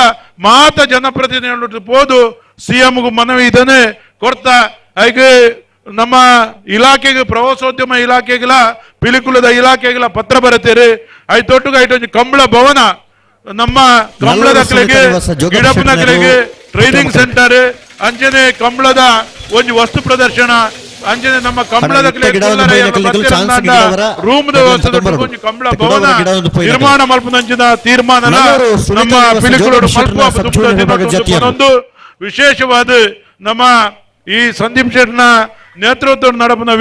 ಮಾತ ಜನಪ್ರತಿನಿಧಿಗಳು ಪೋದು ಸಿಎಂಗೂ ಮನವಿ ಇದನ್ನೇ ಕೊಡ್ತಾ ಹಾಗೆ ನಮ್ಮ ಇಲಾಖೆಗೆ ಪ್ರವಾಸೋದ್ಯಮ ಇಲಾಖೆಗೆಲ್ಲ ಪಿಲಿಕುಲದ ಇಲಾಖೆಗೆಲ್ಲ ಪತ್ರ ಬರತೀರಿ. ಐತೊಟ್ಟಿಗೆ ಐಟೊಂದು ಕಂಬಳ ಭವನ ನಮ್ಮ ಕಂಬಳದ ಕಲೆಗೆ ಗಿಡಪ್ಪನ ಕಲೆಗೆ ಟ್ರೈನಿಂಗ್ ಸೆಂಟರ್ ಅಂಚನೆ ಕಂಬಳದ ಒಂದು ವಸ್ತು ಪ್ರದರ್ಶನ ಅಂಚನೆ ನಮ್ಮ ಕಂಬಳದ ರೂಮ್ ವ್ಯವಸ್ಥೆ ಕಂಬಳ ಭವನ ನಿರ್ಮಾಣ ಮಲ್ಪನಂಚಿನ ತೀರ್ಮಾನ ನಮ್ಮ ಪಿಲಿಕುಲೋಡು ಮಲ್ಪ ವಿಶೇಷವಾದ ನಮ್ಮ ಈ ಸಂದೀಪ್ ಶೆಟ್ನ ನೇತೃತ್ವ ನಡಪನ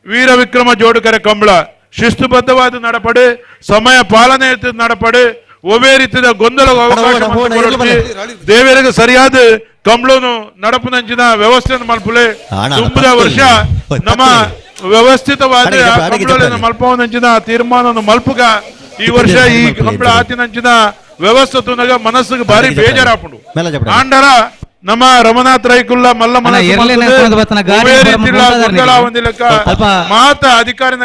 ವೀರ ವಿಕ್ರಮ ಜೋಡುಕರೆ ಕಂಬಳ ಶಿಸ್ತುಬದ್ಧವಾದ ನಡಪಡೆ ಸಮಯ ಪಾಲನೆ ನಡಪಡೆ ಒವ್ವೇ ರೀತಿಯ ಗೊಂದಲ ಅವಕಾಶ ದೇವರಿಗೆ ಸರಿಯಾದ ಕಂಬಳನು ನಡಪನಂಚಿನ ವ್ಯವಸ್ಥೆಯನ್ನು ಮಲ್ಪುಲೆ ತುಂಬದ ವರ್ಷ ನಮ್ಮ ವ್ಯವಸ್ಥಿತವಾದ ಕಂಬಳನ್ನು ಮಲ್ಪವನಂಚಿನ ತೀರ್ಮಾನವನ್ನು ಮಲ್ಪುಗ ಈ ವರ್ಷ ಈ ಕಂಬಳ ಆತಿನಂಚಿನ ವ್ಯವಸ್ಥೆ ತುನಗ ಮನಸ್ಸಿಗೆ ಭಾರಿ ಬೇಜಾರಾಪುಂಡು. ಆಂಡರ ನಮ್ಮ ರಮನಾಥ್ ರೈಕುಲ್ಲ ಮಲ್ಲ ಮಾತ ಅಧಿಕಾರಿ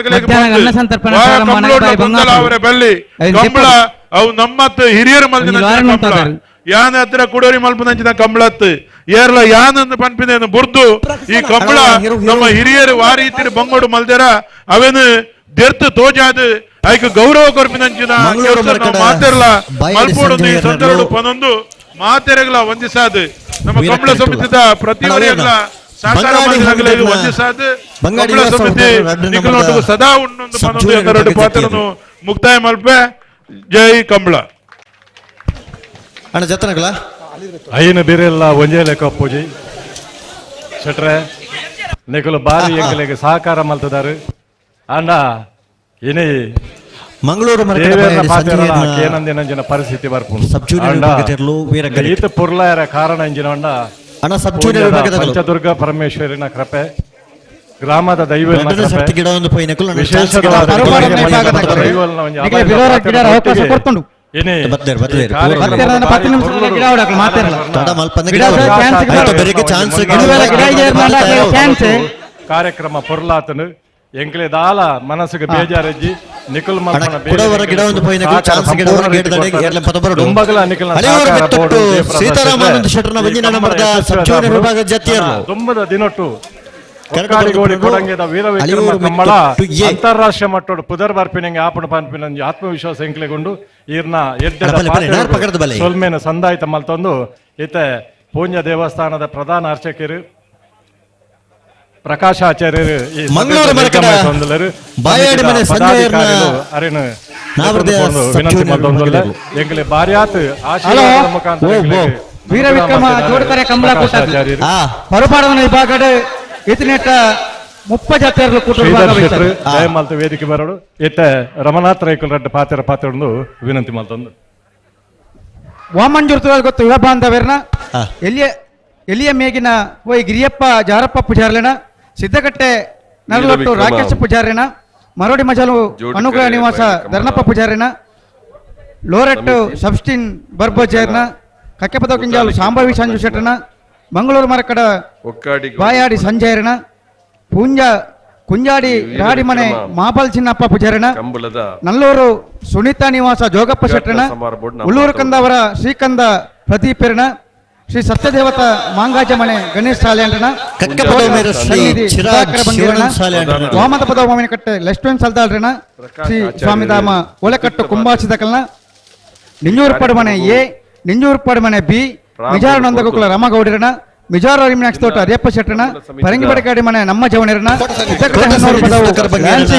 ಗೊಂದಲ ಬಲ್ಲಿ ಕಂಬಳ ಅವು ನಮ್ಮತ್ ಹಿರಿಯರು ಮಲ್ದಿನ ಕಂಬಳ ಯಾನ ಹತ್ರ ಕುಡೋರಿ ಮಲ್ಪನಂಚಿನ ಕಂಬಳತ್ ಏರ್ಲ ಯಾನಂದು ಪನ್ಪಿನೇನು ಬುರ್ದು ಈ ಕಂಬಳ ನಮ್ಮ ಹಿರಿಯರು ವಾರೀತಿರು ಬಂಗೋಡು ಮಲ್ದೇರ ಅವೇನು ದೆರ್ತು ತೋಜಾದ ಐಕ್ ಗೌರವ ಕೊರ್ಪಿನಂಚಿನ ಮಾತೆರ್ಲ ಮಲ್ಪೋಡು ಈ ಸಂದರ್ಭ ಪನೊಂದು ಮಾತೆರಗಲ ವಂದಿಸಾದ ನಮ್ಮ ಕಂಬಳ ಸಮಿತಿದ ಪ್ರತಿ ವರೆಗಲ ಸಹಕಾರ ವಂದಿಸಾದ ಕಂಬಳ ಸಮಿತಿ ನಿಖಲೊಟ್ಟಿಗೆ ಸದಾ ಉಣ್ಣೊಂದು ಪನೊಂದು ಎರಡು ಪಾತ್ರನು ಮುಕ್ತಾಯ ಮಲ್ಪೆ. ಜೈ ಕಂಬಳ. ಅಣ್ಣ ಜತನಗಳ ಐನ ಬೇರೆಲ್ಲ ಒಂಜೇ ಲೆಕ್ಕ ಪೂಜೆ ಶೆಟ್ರೆ ನಿಖಲು ಬಾರಿ ಎಂಕಲೆಗೆ ಸಹಕಾರ ಮಲ್ತದಾರು ಅಣ್ಣ ಇನಿ ಮಂಗಳೂರು ಏನಂದಿನ ಪರಿಸ್ಥಿತಿ ಬರ್ಪುಂಡು ಈತ ಪುರ್ಲಾಯರ ಕಾರಣ ಇಂಜಿನ ಅಣ್ಣ ಪಂಚದುರ್ಗ ಪರಮೇಶ್ವರಿನ ಕೃಪೆ ಗ್ರಾಮದ ದೈವ ಕಾರ್ಯಕ್ರಮ ಪೊರ್ಲಾತನು ಎಂಕ್ಲೆ ದಾಲ ಮನಸ್ಸಿಗೆ ಬೇಜಾರಜ್ಜಿ ನಿಖಲ್ ದುಂಬದ ದಿನೊಟ್ಟು ಕೊಡಂಗೆದ ವೀರ ವಿಕ್ರಮ ಕಂಬಳ ಅಂತಾರಾಷ್ಟ್ರೀಯ ಮಟ್ಟೋಡು ಪುದರ್ ಬರ್ಪಿನಂಗೆ ಆಪಣ ಪನ್ಪಿನಂಜಿ ಆತ್ಮವಿಶ್ವಾಸ ಎಂಕ್ಲೆಗೊಂಡು ಈರ್ನ ಎಡ್ಡೆದ ಸೊಲ್ಮೇನ ಸಂದಾಯಿತ ಮಲ್ತೊಂದು ಇತ್ತೆ ಪೂಂಜ ದೇವಸ್ಥಾನದ ಪ್ರಧಾನ ಅರ್ಚಕರು ಪ್ರಕಾಶ ಆಚಾರ್ಯರು ವಿನಂತಿ ಮಲ್ತೊಂದುಲ್ಲ ಎಂಕ್ಲೆ ಬಾರ್ಯಾತ್ ಆಶೀರ್ವಾದದ ಮುಖಾಂತರ ವೀರ ವಿಕ್ರಮ ಜೋಡುಕರೆ ಕಂಬಳ ಕೂಟ ಹೊರಪಾಡವನ ವಿಭಾಗದ ಇತನೆಟ್ಟ 30 ಜಾತಿಯರು ಕೂಟ ಶ್ರೀಧರ್ ಶೆಟ್ಟರು ಜಯಮಾಲ್ತ ವೇದಿಕೆ ಬರಡು ಇತ್ತ ರಮನಾಥ್ ರೈಕುಲ್ ರಡ್ಡ ಪಾತ್ರ ಪಾತ್ರವನ್ನು ವಿನಂತಿ ಮಾಡ್ತಂದು ವಾಮಂಜೂರ್ ಗೊತ್ತು ಯುವ ಬಾಂಧವ್ಯರ್ನ ಎಲ್ಲಿಯ ಎಲಿಯ ಮೇಗಿನ ಓಯ್ ಗಿರಿಯಪ್ಪ ಜಾರಪ್ಪ ಪೂಜಾರ್ಲೆನ ಸಿದ್ದಕಟ್ಟೆ ನರಲೊಟ್ಟು ರಾಕೇಶ್ ಪೂಜಾರಿನ ಮರೋಡಿ ಮಜಲು ಅನುಗ್ರಹ ನಿವಾಸ ಧರ್ಣಪ್ಪ ಪೂಜಾರಿನ ಲೋರೆಟ್ಟು ಸಬ್ಸ್ಟಿನ್ ಬರ್ಬೋಜೇರ್ನ ಕಕ್ಕೆಪದ ಕಿಂಜಾಲು ಸಾಂಬವಿ ಸಂಜು ಶೆಟ್ಟನ ಮಂಗಳೂರು ಮರಕಡ ಬಾಯಾಡಿ ಸಂಜಯರನ ಪೂಂಜ ಕುಂಜಾಡಿ ರಾಡಿಮನೆ ಮಾಬಲ್ ಚಿನ್ನಪ್ಪ ಪೂಜಾರಿನ ನಲ್ಲೂರು ಸುನೀತಾ ನಿವಾಸ ಜೋಗಪ್ಪ ಶೆಟ್ಟನ ಉಳ್ಳೂರು ಕಂದವರ ಶ್ರೀಕಂದ ಪ್ರದೀಪರನ ಶ್ರೀ ಸತ್ಯದೇವತ ಮಾಂಗಾಜಮನೆ ಗಣೇಶ್ ಸಾಲ್ಯಾಂಡ್ರನ ವಾಮದ ಪದ ಮಾವಿನಕಟ್ಟೆ ಲೆಸ್ಟೆಂಟ್ ಸಲ್ದಾಳ್ರನ ಶ್ರೀ ಸ್ವಾಮಿಧಾಮ ಒಲೆಕಟ್ಟು ಕುಂಬಾಸಿದಕಲ್ನ ನಿಂಜೂರು ಪಡಮನೆ ಎ ನಿಂಜೂರು ಪಡಮನೆ ಬಿ ಮಿಜಾರ ನಂದಗೋಕುಲ ರಮಗೌಡರನ ಮಿಜಾರ ರಿಮ್ನಾಕ್ಸ್ ತೋಟ ರೇಪ ಶೆಟ್ಟನ ಪರಂಗಿಬಡಕಾಡಿ ಮನೆ ನಮ್ಮ ಜವನಿರನ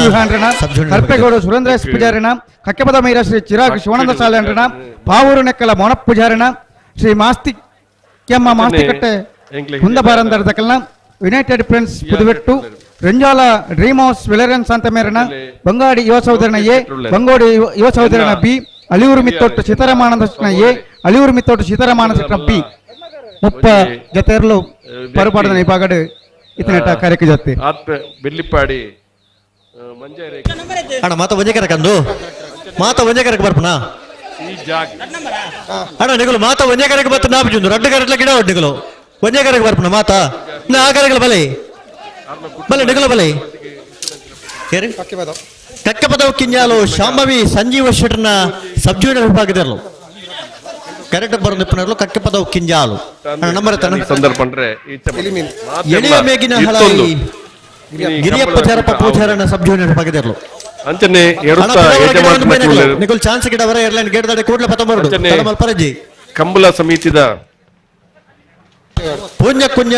ಯುಹಾನ್ರನ ಕರ್ಪೇಗೌಡ ಸುರೇಂದ್ರ ಎಸ್ ಪೂಜಾರಿನ ಕಕ್ಕೆಪದ ಮೈರ ಶ್ರೀ ಚಿರಾಗ್ ಶಿವಾನಂದ ಸಾಲ್ಯಾಂಡ್ರನ ಪಾವೂರು ನೆಕ್ಕಲ ಮೋನಪ್ಪ ಪೂಜಾರಿನ ಶ್ರೀ ಮಾಸ್ತಿ ಕೆಮ್ಮ ಮಾಸ್ತಿಕಟ್ಟೆ ಕುಂದಬಾರಂದರ್ದಕಲ್ನ United Friends Puduvettu Renjala Dream House ವೆಲರನ್ ಶಾಂತಮೇರನ ಬಂಗಾಡಿ ಯುವ ಸಹೋದರನ ಎ ಬಂಗೋಡಿ ಯುವ ಸಹೋದರನ B Aliyur Mittottu Sitaramananda A Aliyur Mittottu ಸೀತಾರಾಮಾನಂದ B 30 ಜೊತೆಯರ್ಲು ಪರುಪಾಡದ ವಿಭಾಗಡು ಇತನೆಟ ಕಾರ್ಯಕ್ಕೆ ಜೊತೆ ಬೆಳ್ಳಿಪ್ಪಾಡಿ ಅಣ್ಣ ಮಾತ ಒಂಜೆ ಕರಕಂದು ಮಾತ ಒಂಜೆ ಕರಕ ಬರ್ಪನಾ ಅಣ್ಣ ನಿಗಲು ಮಾತ ಒಂಜೆ ಕರಕ ಬತ್ತ ನಾಪುಜುಂದು ರಡ್ಡು ಕರಟ್ಲ ಗಿಡ ಒಡ್ಡು ನಿಗಲು ಒಂಜೆ ಕರಕ ಬರ್ಪಣ ಮಾತ ನಾ ಆ ಕರಕಲ ಬಲೆ ಬಲೆ ನಿಗಲು ಬಲೆ ಕಕ್ಕಪದವು ಕಿಂಜಾಲು ಶಾಂಭವಿ ಸಂಜೀವ ಶೆಟ್ಟರ್ನ ಸಬ್ ಜೂನಿಯರ್ ವಿಭಾಗದಲ್ಲೂ ಕರೆಕ್ಟ್ ಬರೋದು ಕಕ್ಕಪದವು ಕಿಂಜಾಲು ನಂಬರ್ ಸಂದರ್ಭ ಎಳೆಯ ಮೇಗಿನ ಹಳಾಯಿ ಗಿರಿಯಪ್ಪ ಚಾರಪ್ಪ ಪೂಜಾರನ ಸಬ್ ಜೂನಿಯರ್ ವಿಭಾಗದಲ್ಲೂ ಅಂಚನೆ ನಿಗುಲ್ ಚಾನ್ಸ್ ಗಿಡ ಏರ್ಲೈನ್ ಗೇಟ್ ದಾಡೆ ಕೂಡ್ಲೆ ಪತ್ತೊಂಬರಡು ಮಲ್ಪರಜಿ ಕಂಬಳ ಸಮಿತಿದ ಪುಂಜ ಕುಂಜ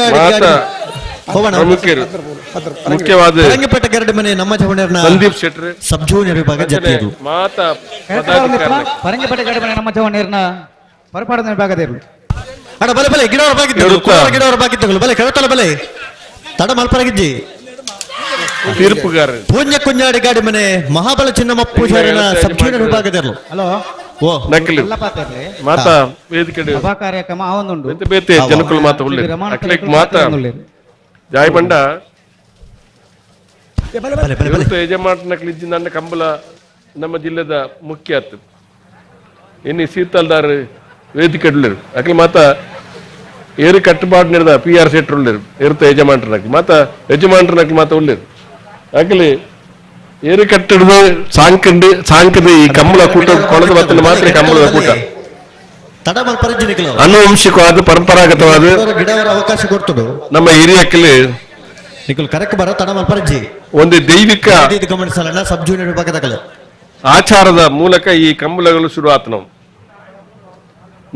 ಮುಖ್ಯವಾದ ರಂಗಪೇಟೆ ಗರಡಿ ಮನೆ ನಮ್ಮ ಜವಣರ್ನ ಸಂದೀಪ್ ಶೆಟ್ಟರ್ ಸಬ್ ಜೂನಿಯರ್ ವಿಭಾಗ ಜತಿಯರು ಮಾತಾ ಪರಂಗಿಪೇಟೆ ಗರಡಿ ಮನೆ ನಮ್ಮ ಜವಣರ್ನ ಪರಪಾಡದ ವಿಭಾಗದವರು ಅಣ್ಣ ಬಲೆ ಬಲೆ ಗಿಡವರ ಬಾಗಿತ್ತು ಗಿಡವರ ಬಾಗಿತ್ತು ಬಲೆ ಕೆಳತಲ ಬಲೆ ತಡ ಮಲ್ಪರಗಿಜ್ಜಿ ತೀರ್ಪುಗಾರ ಪೂಜ್ಯ ಕುಂಜಾಡಿ ಗಾಡಿ ಮನೆ ಮಹಾಬಲ ಚಿನ್ನಮ್ಮ ಪೂಜಾರಿನ ಸಬ್ ಜೂನಿಯರ್ ವಿಭಾಗದವರು ಹಲೋ ಓ ನಕಲು ಮಾತಾ ವೇದಿಕೆ ಸಭಾ ಕಾರ್ಯಕ್ರಮ ಆವೊಂದುಂಡು ಬೇತೆ ಬೇತೆ ಜನಕುಲು ಮಾತ ಉಲ್ಲೇರು ಅಕ್ಲೆಗ್ ಮಾತ ಜಾಯ್ ಬಂಡ ಯಜಮಾನ ನಕಲು ಇಜ್ಜಿ ನನ್ನ ಕಂಬಳ ನಮ್ಮ ಜಿಲ್ಲೆದ ಮುಖ್ಯ ಆತು ಇನ್ನು ಸೀತಲ್ದಾರ್ ವೇದಿಕೆ ಉಲ್ಲೇರು ಅಕ್ಲೆ ಮಾತ ಏರು ಕಟ್ಟುಪಾಡು ನಡೆದ ಪಿ ಆರ್ ಶೆಟ್ಟರ್ ಉಲ್ಲೇರು ಎರುತ ಯಜಮಾನ್ರ ನಕಲು ಮಾತ ಯಜಮಾನ್ರ ನಕಲು ಮಾತ ಉಲ್ಲೇರು ಅಕ್ಲೆ ಏರು ಕಟ್ಟಡದ ಸಾಂಕಂಡು ಸಾಂಕದ ಈ ಕಂಬಳ ಕೂಟ ಕೊಳದ ಬತ್ತನ ಮಾತ್ರ ಕಂಬಳದ ಕೂಟ ಅನುವಂಶಿಕವಾದ ಪರಂಪರಾಗತವಾದ ಅವಕಾಶ ಕೊಡ್ತದೆ ನಮ್ಮ ಹಿರಿಯಕ್ಕಲ್ಲಿ ಒಂದು ದೈವಿಕ ಸಬ್ ಜೂನಿಯರ್ ವಿಭಾಗದ ಆಚಾರದ ಮೂಲಕ ಈ ಕಂಬಳಗಳು ಶುರು ಆತು. ನಾವು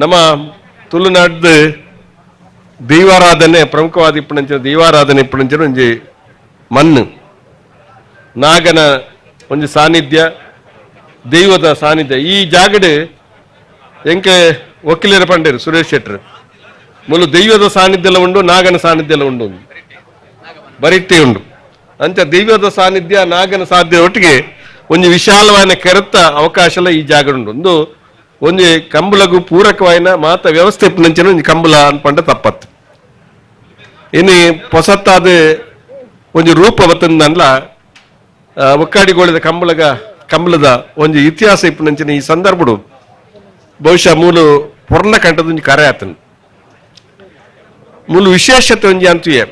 ನಮ್ಮ ತುಳುನಾಡ್ದು ದೈವಾರಾಧನೆ ಪ್ರಮುಖವಾದ ಇಪ್ಪಣಂಚಿನ ದೈವಾರಾಧನೆ ಇಪ್ಪಣಂಚಿನ ಒಂಜಿ ಮಣ್ಣು ನಾಗನ ಒಂಜಿ ಸಾನ್ನಿಧ್ಯ, ದೈವದ ಸಾನ್ನಿಧ್ಯ ಈ ಜಾಗಡೆ ಎಂಕೆ ವಕೀಲರ ಪಂಡೇರು ಸುರೇಶ್ ಶೆಟ್ಟರ್ ಮುಲು ದೈವದ ಸಾನ್ನಿಧ್ಯ ಉಂಡು, ನಾಗನ ಸಾನ್ನಿಧ್ಯ ಉಂಡು, ಬರಿಟ್ಟೆ ಉಂಡು. ಅಂಚ ದೈವದ ಸಾನ್ನಿಧ್ಯ ನಾಗನ ಸಾಧ್ಯ ಒಟ್ಟಿಗೆ ಒಂಜಿ ವಿಶಾಲವಾದ ಕೆರೆತ ಅವಕಾಶ ಈ ಜಾಗ ಉಂಡು. ಒಂದು ಒಂಜಿ ಕಂಬಳಗು ಪೂರಕವಾಯಿನ ಮಾತ ವ್ಯವಸ್ಥೆ ನಂಚಿನ ಒಂಜಿ ಕಂಬಳ ಅನ್ಪಂಡ ತಪ್ಪತ್ತು. ಇನ್ನು ಪೊಸತ್ತಾದ ಒಂಜಿ ರೂಪ ಬತ್ತಂದನ್ಲ ಒಕ್ಕಾಡಿಗೋಳಿದ ಕಂಬಳಗ ಕಂಬಳದ ಒಂಜಿ ಇತಿಹಾಸ ಇಪ್ಪುನಂಚಿನ ಈ ಸಂದರ್ಭಡು ಬಹುಶಃ ಮೂಲ ಪೊರ್ಲ ಕಂಠದ ಒಂಜಿ ಕರೆ ಆತನು. ಮೂಲ ವಿಶೇಷತೆ ಒಂಜಿ ಅಂತುಯೆ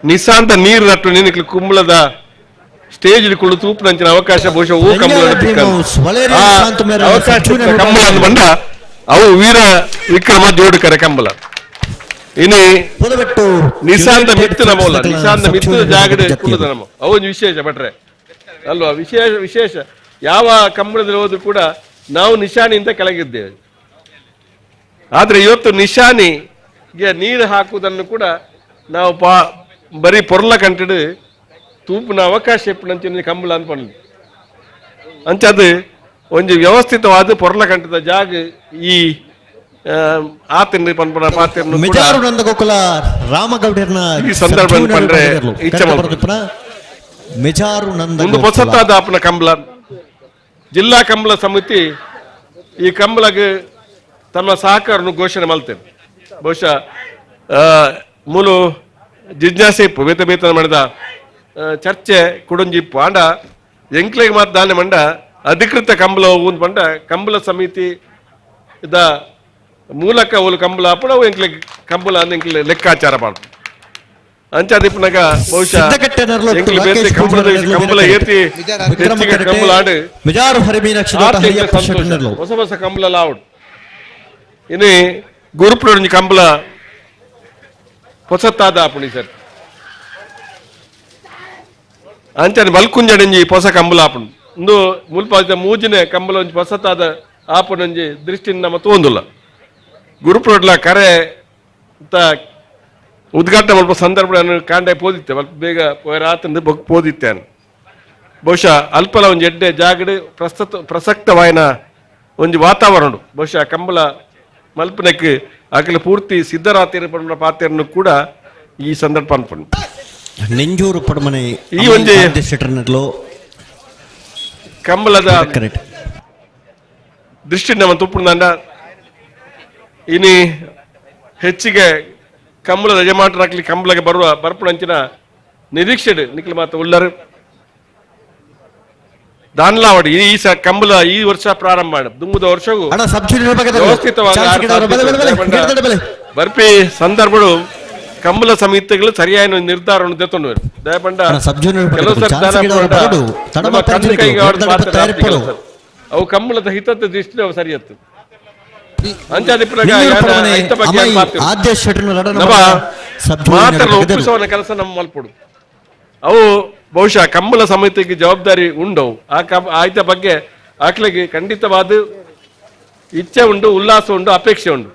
ನಿಶಾಂತ ನೀರು ನಟ್ಟು ನಿನಗೆ ಕುಂಬಳದ ಸ್ಟೇಜ್ ಕುಳ್ಳು ತೂಪುನಂಚಿನ ಅವಕಾಶ ಬಹುಶಃ ಹೂ ಕಂಬಳ ಅವಕಾಶ ಕಂಬಳ ಅಂದ್ ಬಂಡ ಅವು ವೀರ ವಿಕ್ರಮ ಜೋಡು ಕರೆ ಕಂಬಳ. ಇನ್ನು ನಿಶಾಂತ ಮಿತ್ತು ನಮ್ಮಲ್ಲ, ನಿಶಾಂತ ಮಿತ್ತು ಜಾಗಡೆ ಕುಳ್ಳದ ನಮ್ಮ ಅವು ಒಂದು ವಿಶೇಷ ಭಟ್ರೆ ಅಲ್ವಾ? ವಿಶೇಷ ವಿಶೇಷ ಯಾವ ಕಂಬಳದಲ್ಲಿ ಹೋದ್ರು ಕೂಡ ನಾವು ನಿಶಾನಿಂದ ಕೆಳಗಿದ್ದೇವೆ. ಆದ್ರೆ ಇವತ್ತು ನಿಶಾನಿಗೆ ನೀರು ಹಾಕುವುದನ್ನು ಕೂಡ ನಾವು ಬರೀ ಪೊರ್ಲ ಕಂಟಿಡು ತೂಪಿನ ಅವಕಾಶ ಎಪ್ಪುನಂಚಿನ ಕಂಬಳ ಅನ್ಪಂಡು ಅಂಚ ಅದು ಒಂಜಿ ವ್ಯವಸ್ಥಿತವಾದ ಪೊರ್ಲ ಕಂಠದ ಜಾಗ ಈ ಆತಿನ ಪನ್ಪುನ ಪಾತೆರ್ನು ಮಿಜಾರು ನಂದಗೋಕುಲ ರಾಮಗೌಡರ್ನ ಈ ಸಂದರ್ಭ ಪಂಡ್ರೆ ಇಚ್ಛೆ ಮಿಜಾರು ನಂದ ಒಂದು ಹೊಸತಾದ ಆಪನ ಕಂಬಳ ಜಿಲ್ಲಾ ಕಂಬಳ ಸಮಿತಿ ಈ ಕಂಬಳಗೆ ತಮ್ಮ ಸಹಕಾರವನ್ನು ಘೋಷಣೆ ಮಾಡ್ತೇವೆ. ಬಹುಶಃ ಮೂಲು ಜಿಜ್ಞಾಸೆ ಇಪ್ಪು ಬೇತ ಬೇತನ ಮಾಡಿದ ಚರ್ಚೆ ಕುಡೊಂಜಿ ಇಪ್ಪು ಆಂಡ ಎಂಕ್ಲೆಗ್ ಮಾತು ದಾನೆ ಮಂಡ ಅಧಿಕೃತ ಕಂಬಳ ಒಂದು ಪಂಡ ಕಂಬಳ ಸಮಿತಿ ಇದ ಮೂಲಕ ಓಲು ಕಂಬಳ ಅಪ್ಪು ಅವು ಎಂಕ್ಲೆಗ್ ಕಂಬಳ ಅಂದ್ ಎಂಕ್ಲೆ ಲೆಕ್ಕಾಚಾರ ಮಾಡು ಅಂಚಾದಿಪ್ಪನಾಗ ಬಹುಶಃ ಕಂಬಳ ಏತಿ ಕಂಬಳ ಆಡು ಹೊಸ ಹೊಸ ಕಂಬಳ ಆವಡು ಇನ್ನು ಗುರುಪುರ ಕಂಬಳ ಹೊಸತ್ತಾದ ಆಪುಣಿ ಸರ್ ಅಂಚನೆ ಬಲ್ಕುಂಜಡಿಂಜಿ ಹೊಸ ಕಂಬಳ ಆಪುಣು ಇಂದು ಮುಲ್ಪ ಮೂಜಿನೆ ಕಂಬಳ ಒಂಜಿ ಹೊಸತಾದ ಆಪುಣಂಜಿ ದೃಷ್ಟಿನ ನಮ್ಮ ತೋಂದುಲ್ಲ ಗುರುಪುರಡ್ಲ ಕರೆ ಅಂತ ಉದ್ಘಾಟನೆ ಮಲ್ಪ ಸಂದರ್ಭ ನಾನು ಕಾಂಡೆ ಪೋದಿತ್ತೆ ಅಲ್ಪ ಬೇಗ ರಾತ್ರಿ ಬೊಕ್ ಪೋದಿತ್ತೆ ನಾನು. ಬಹುಶಃ ಅಲ್ಪಲ ಒಂಜಿ ಎಡ್ಡೆ ಜಾಗಡೆ ಪ್ರಸಕ್ತವಾಯಿನ ಒಂಜಿ ವಾತಾವರಣ ಬಹುಶಃ ಕಂಬಳ ಮಲ್ಪನಕ್ಕೆ ಅಖಿಲ ಪೂರ್ತಿ ಸಿದ್ಧರಾತ್ರಿ ಪಾತ್ರನ್ನು ಕೂಡ ಈ ಸಂದರ್ಭ ಅನ್ಕೊಂಡು ನೆಂಜೂರು ಪಡಮನೆ ಈ ಒಂಜಿ ಕಂಬಳದ ದೃಷ್ಟಿ ನಮ್ಮ ತುಪ್ಪುಂಡ ಇನಿ ಹೆಚ್ಚಿಗೆ ಕಂಬಳದ ಯಜಮಾನರಾಗ್ಲಿ ಕಂಬಳಗೆ ಬರುವ ಬರ್ಪುಣಂಚಿನ ನಿರೀಕ್ಷೆ ನಿಖಿಲ್ ಮಾತ ಉಳ್ಳರು ದಾನ್ಲಾವಡಿ ಈ ಕಂಬಳ ಈ ವರ್ಷ ಪ್ರಾರಂಭ ಮಾಡ ದುಂಬುದ ವರ್ಷವೂ ವ್ಯವಸ್ಥಿತವಾಗಿ ಬರ್ಪಿ ಸಂದರ್ಭಗಳು ಕಂಬಳ ಸಮಿತಿಗಳು ಸರಿಯಾದ ನಿರ್ಧಾರವನ್ನು ತೆತ್ತೊಂಡು ದಯಪಂಡ ಅವು ಕಂಬಳದ ಹಿತದ ದೃಷ್ಟಿ ಅವು ಸರಿಯತ್ತು ಒಪ್ಪಿಸುವ ಕೆಲಸ ನಮ್ಮ ಮಲ್ಪಡು ಅವು ಬಹುಶಃ ಕಂಬಳ ಸಮಿತಿಗೆ ಜವಾಬ್ದಾರಿ ಉಂಡವು ಆ ಆಯ್ತ ಬಗ್ಗೆ ಆಕ್ಲಿಗೆ ಖಂಡಿತವಾದ ಇಚ್ಛೆ ಉಂಟು, ಉಲ್ಲಾಸ ಉಂಟು, ಅಪೇಕ್ಷೆ ಉಂಟು,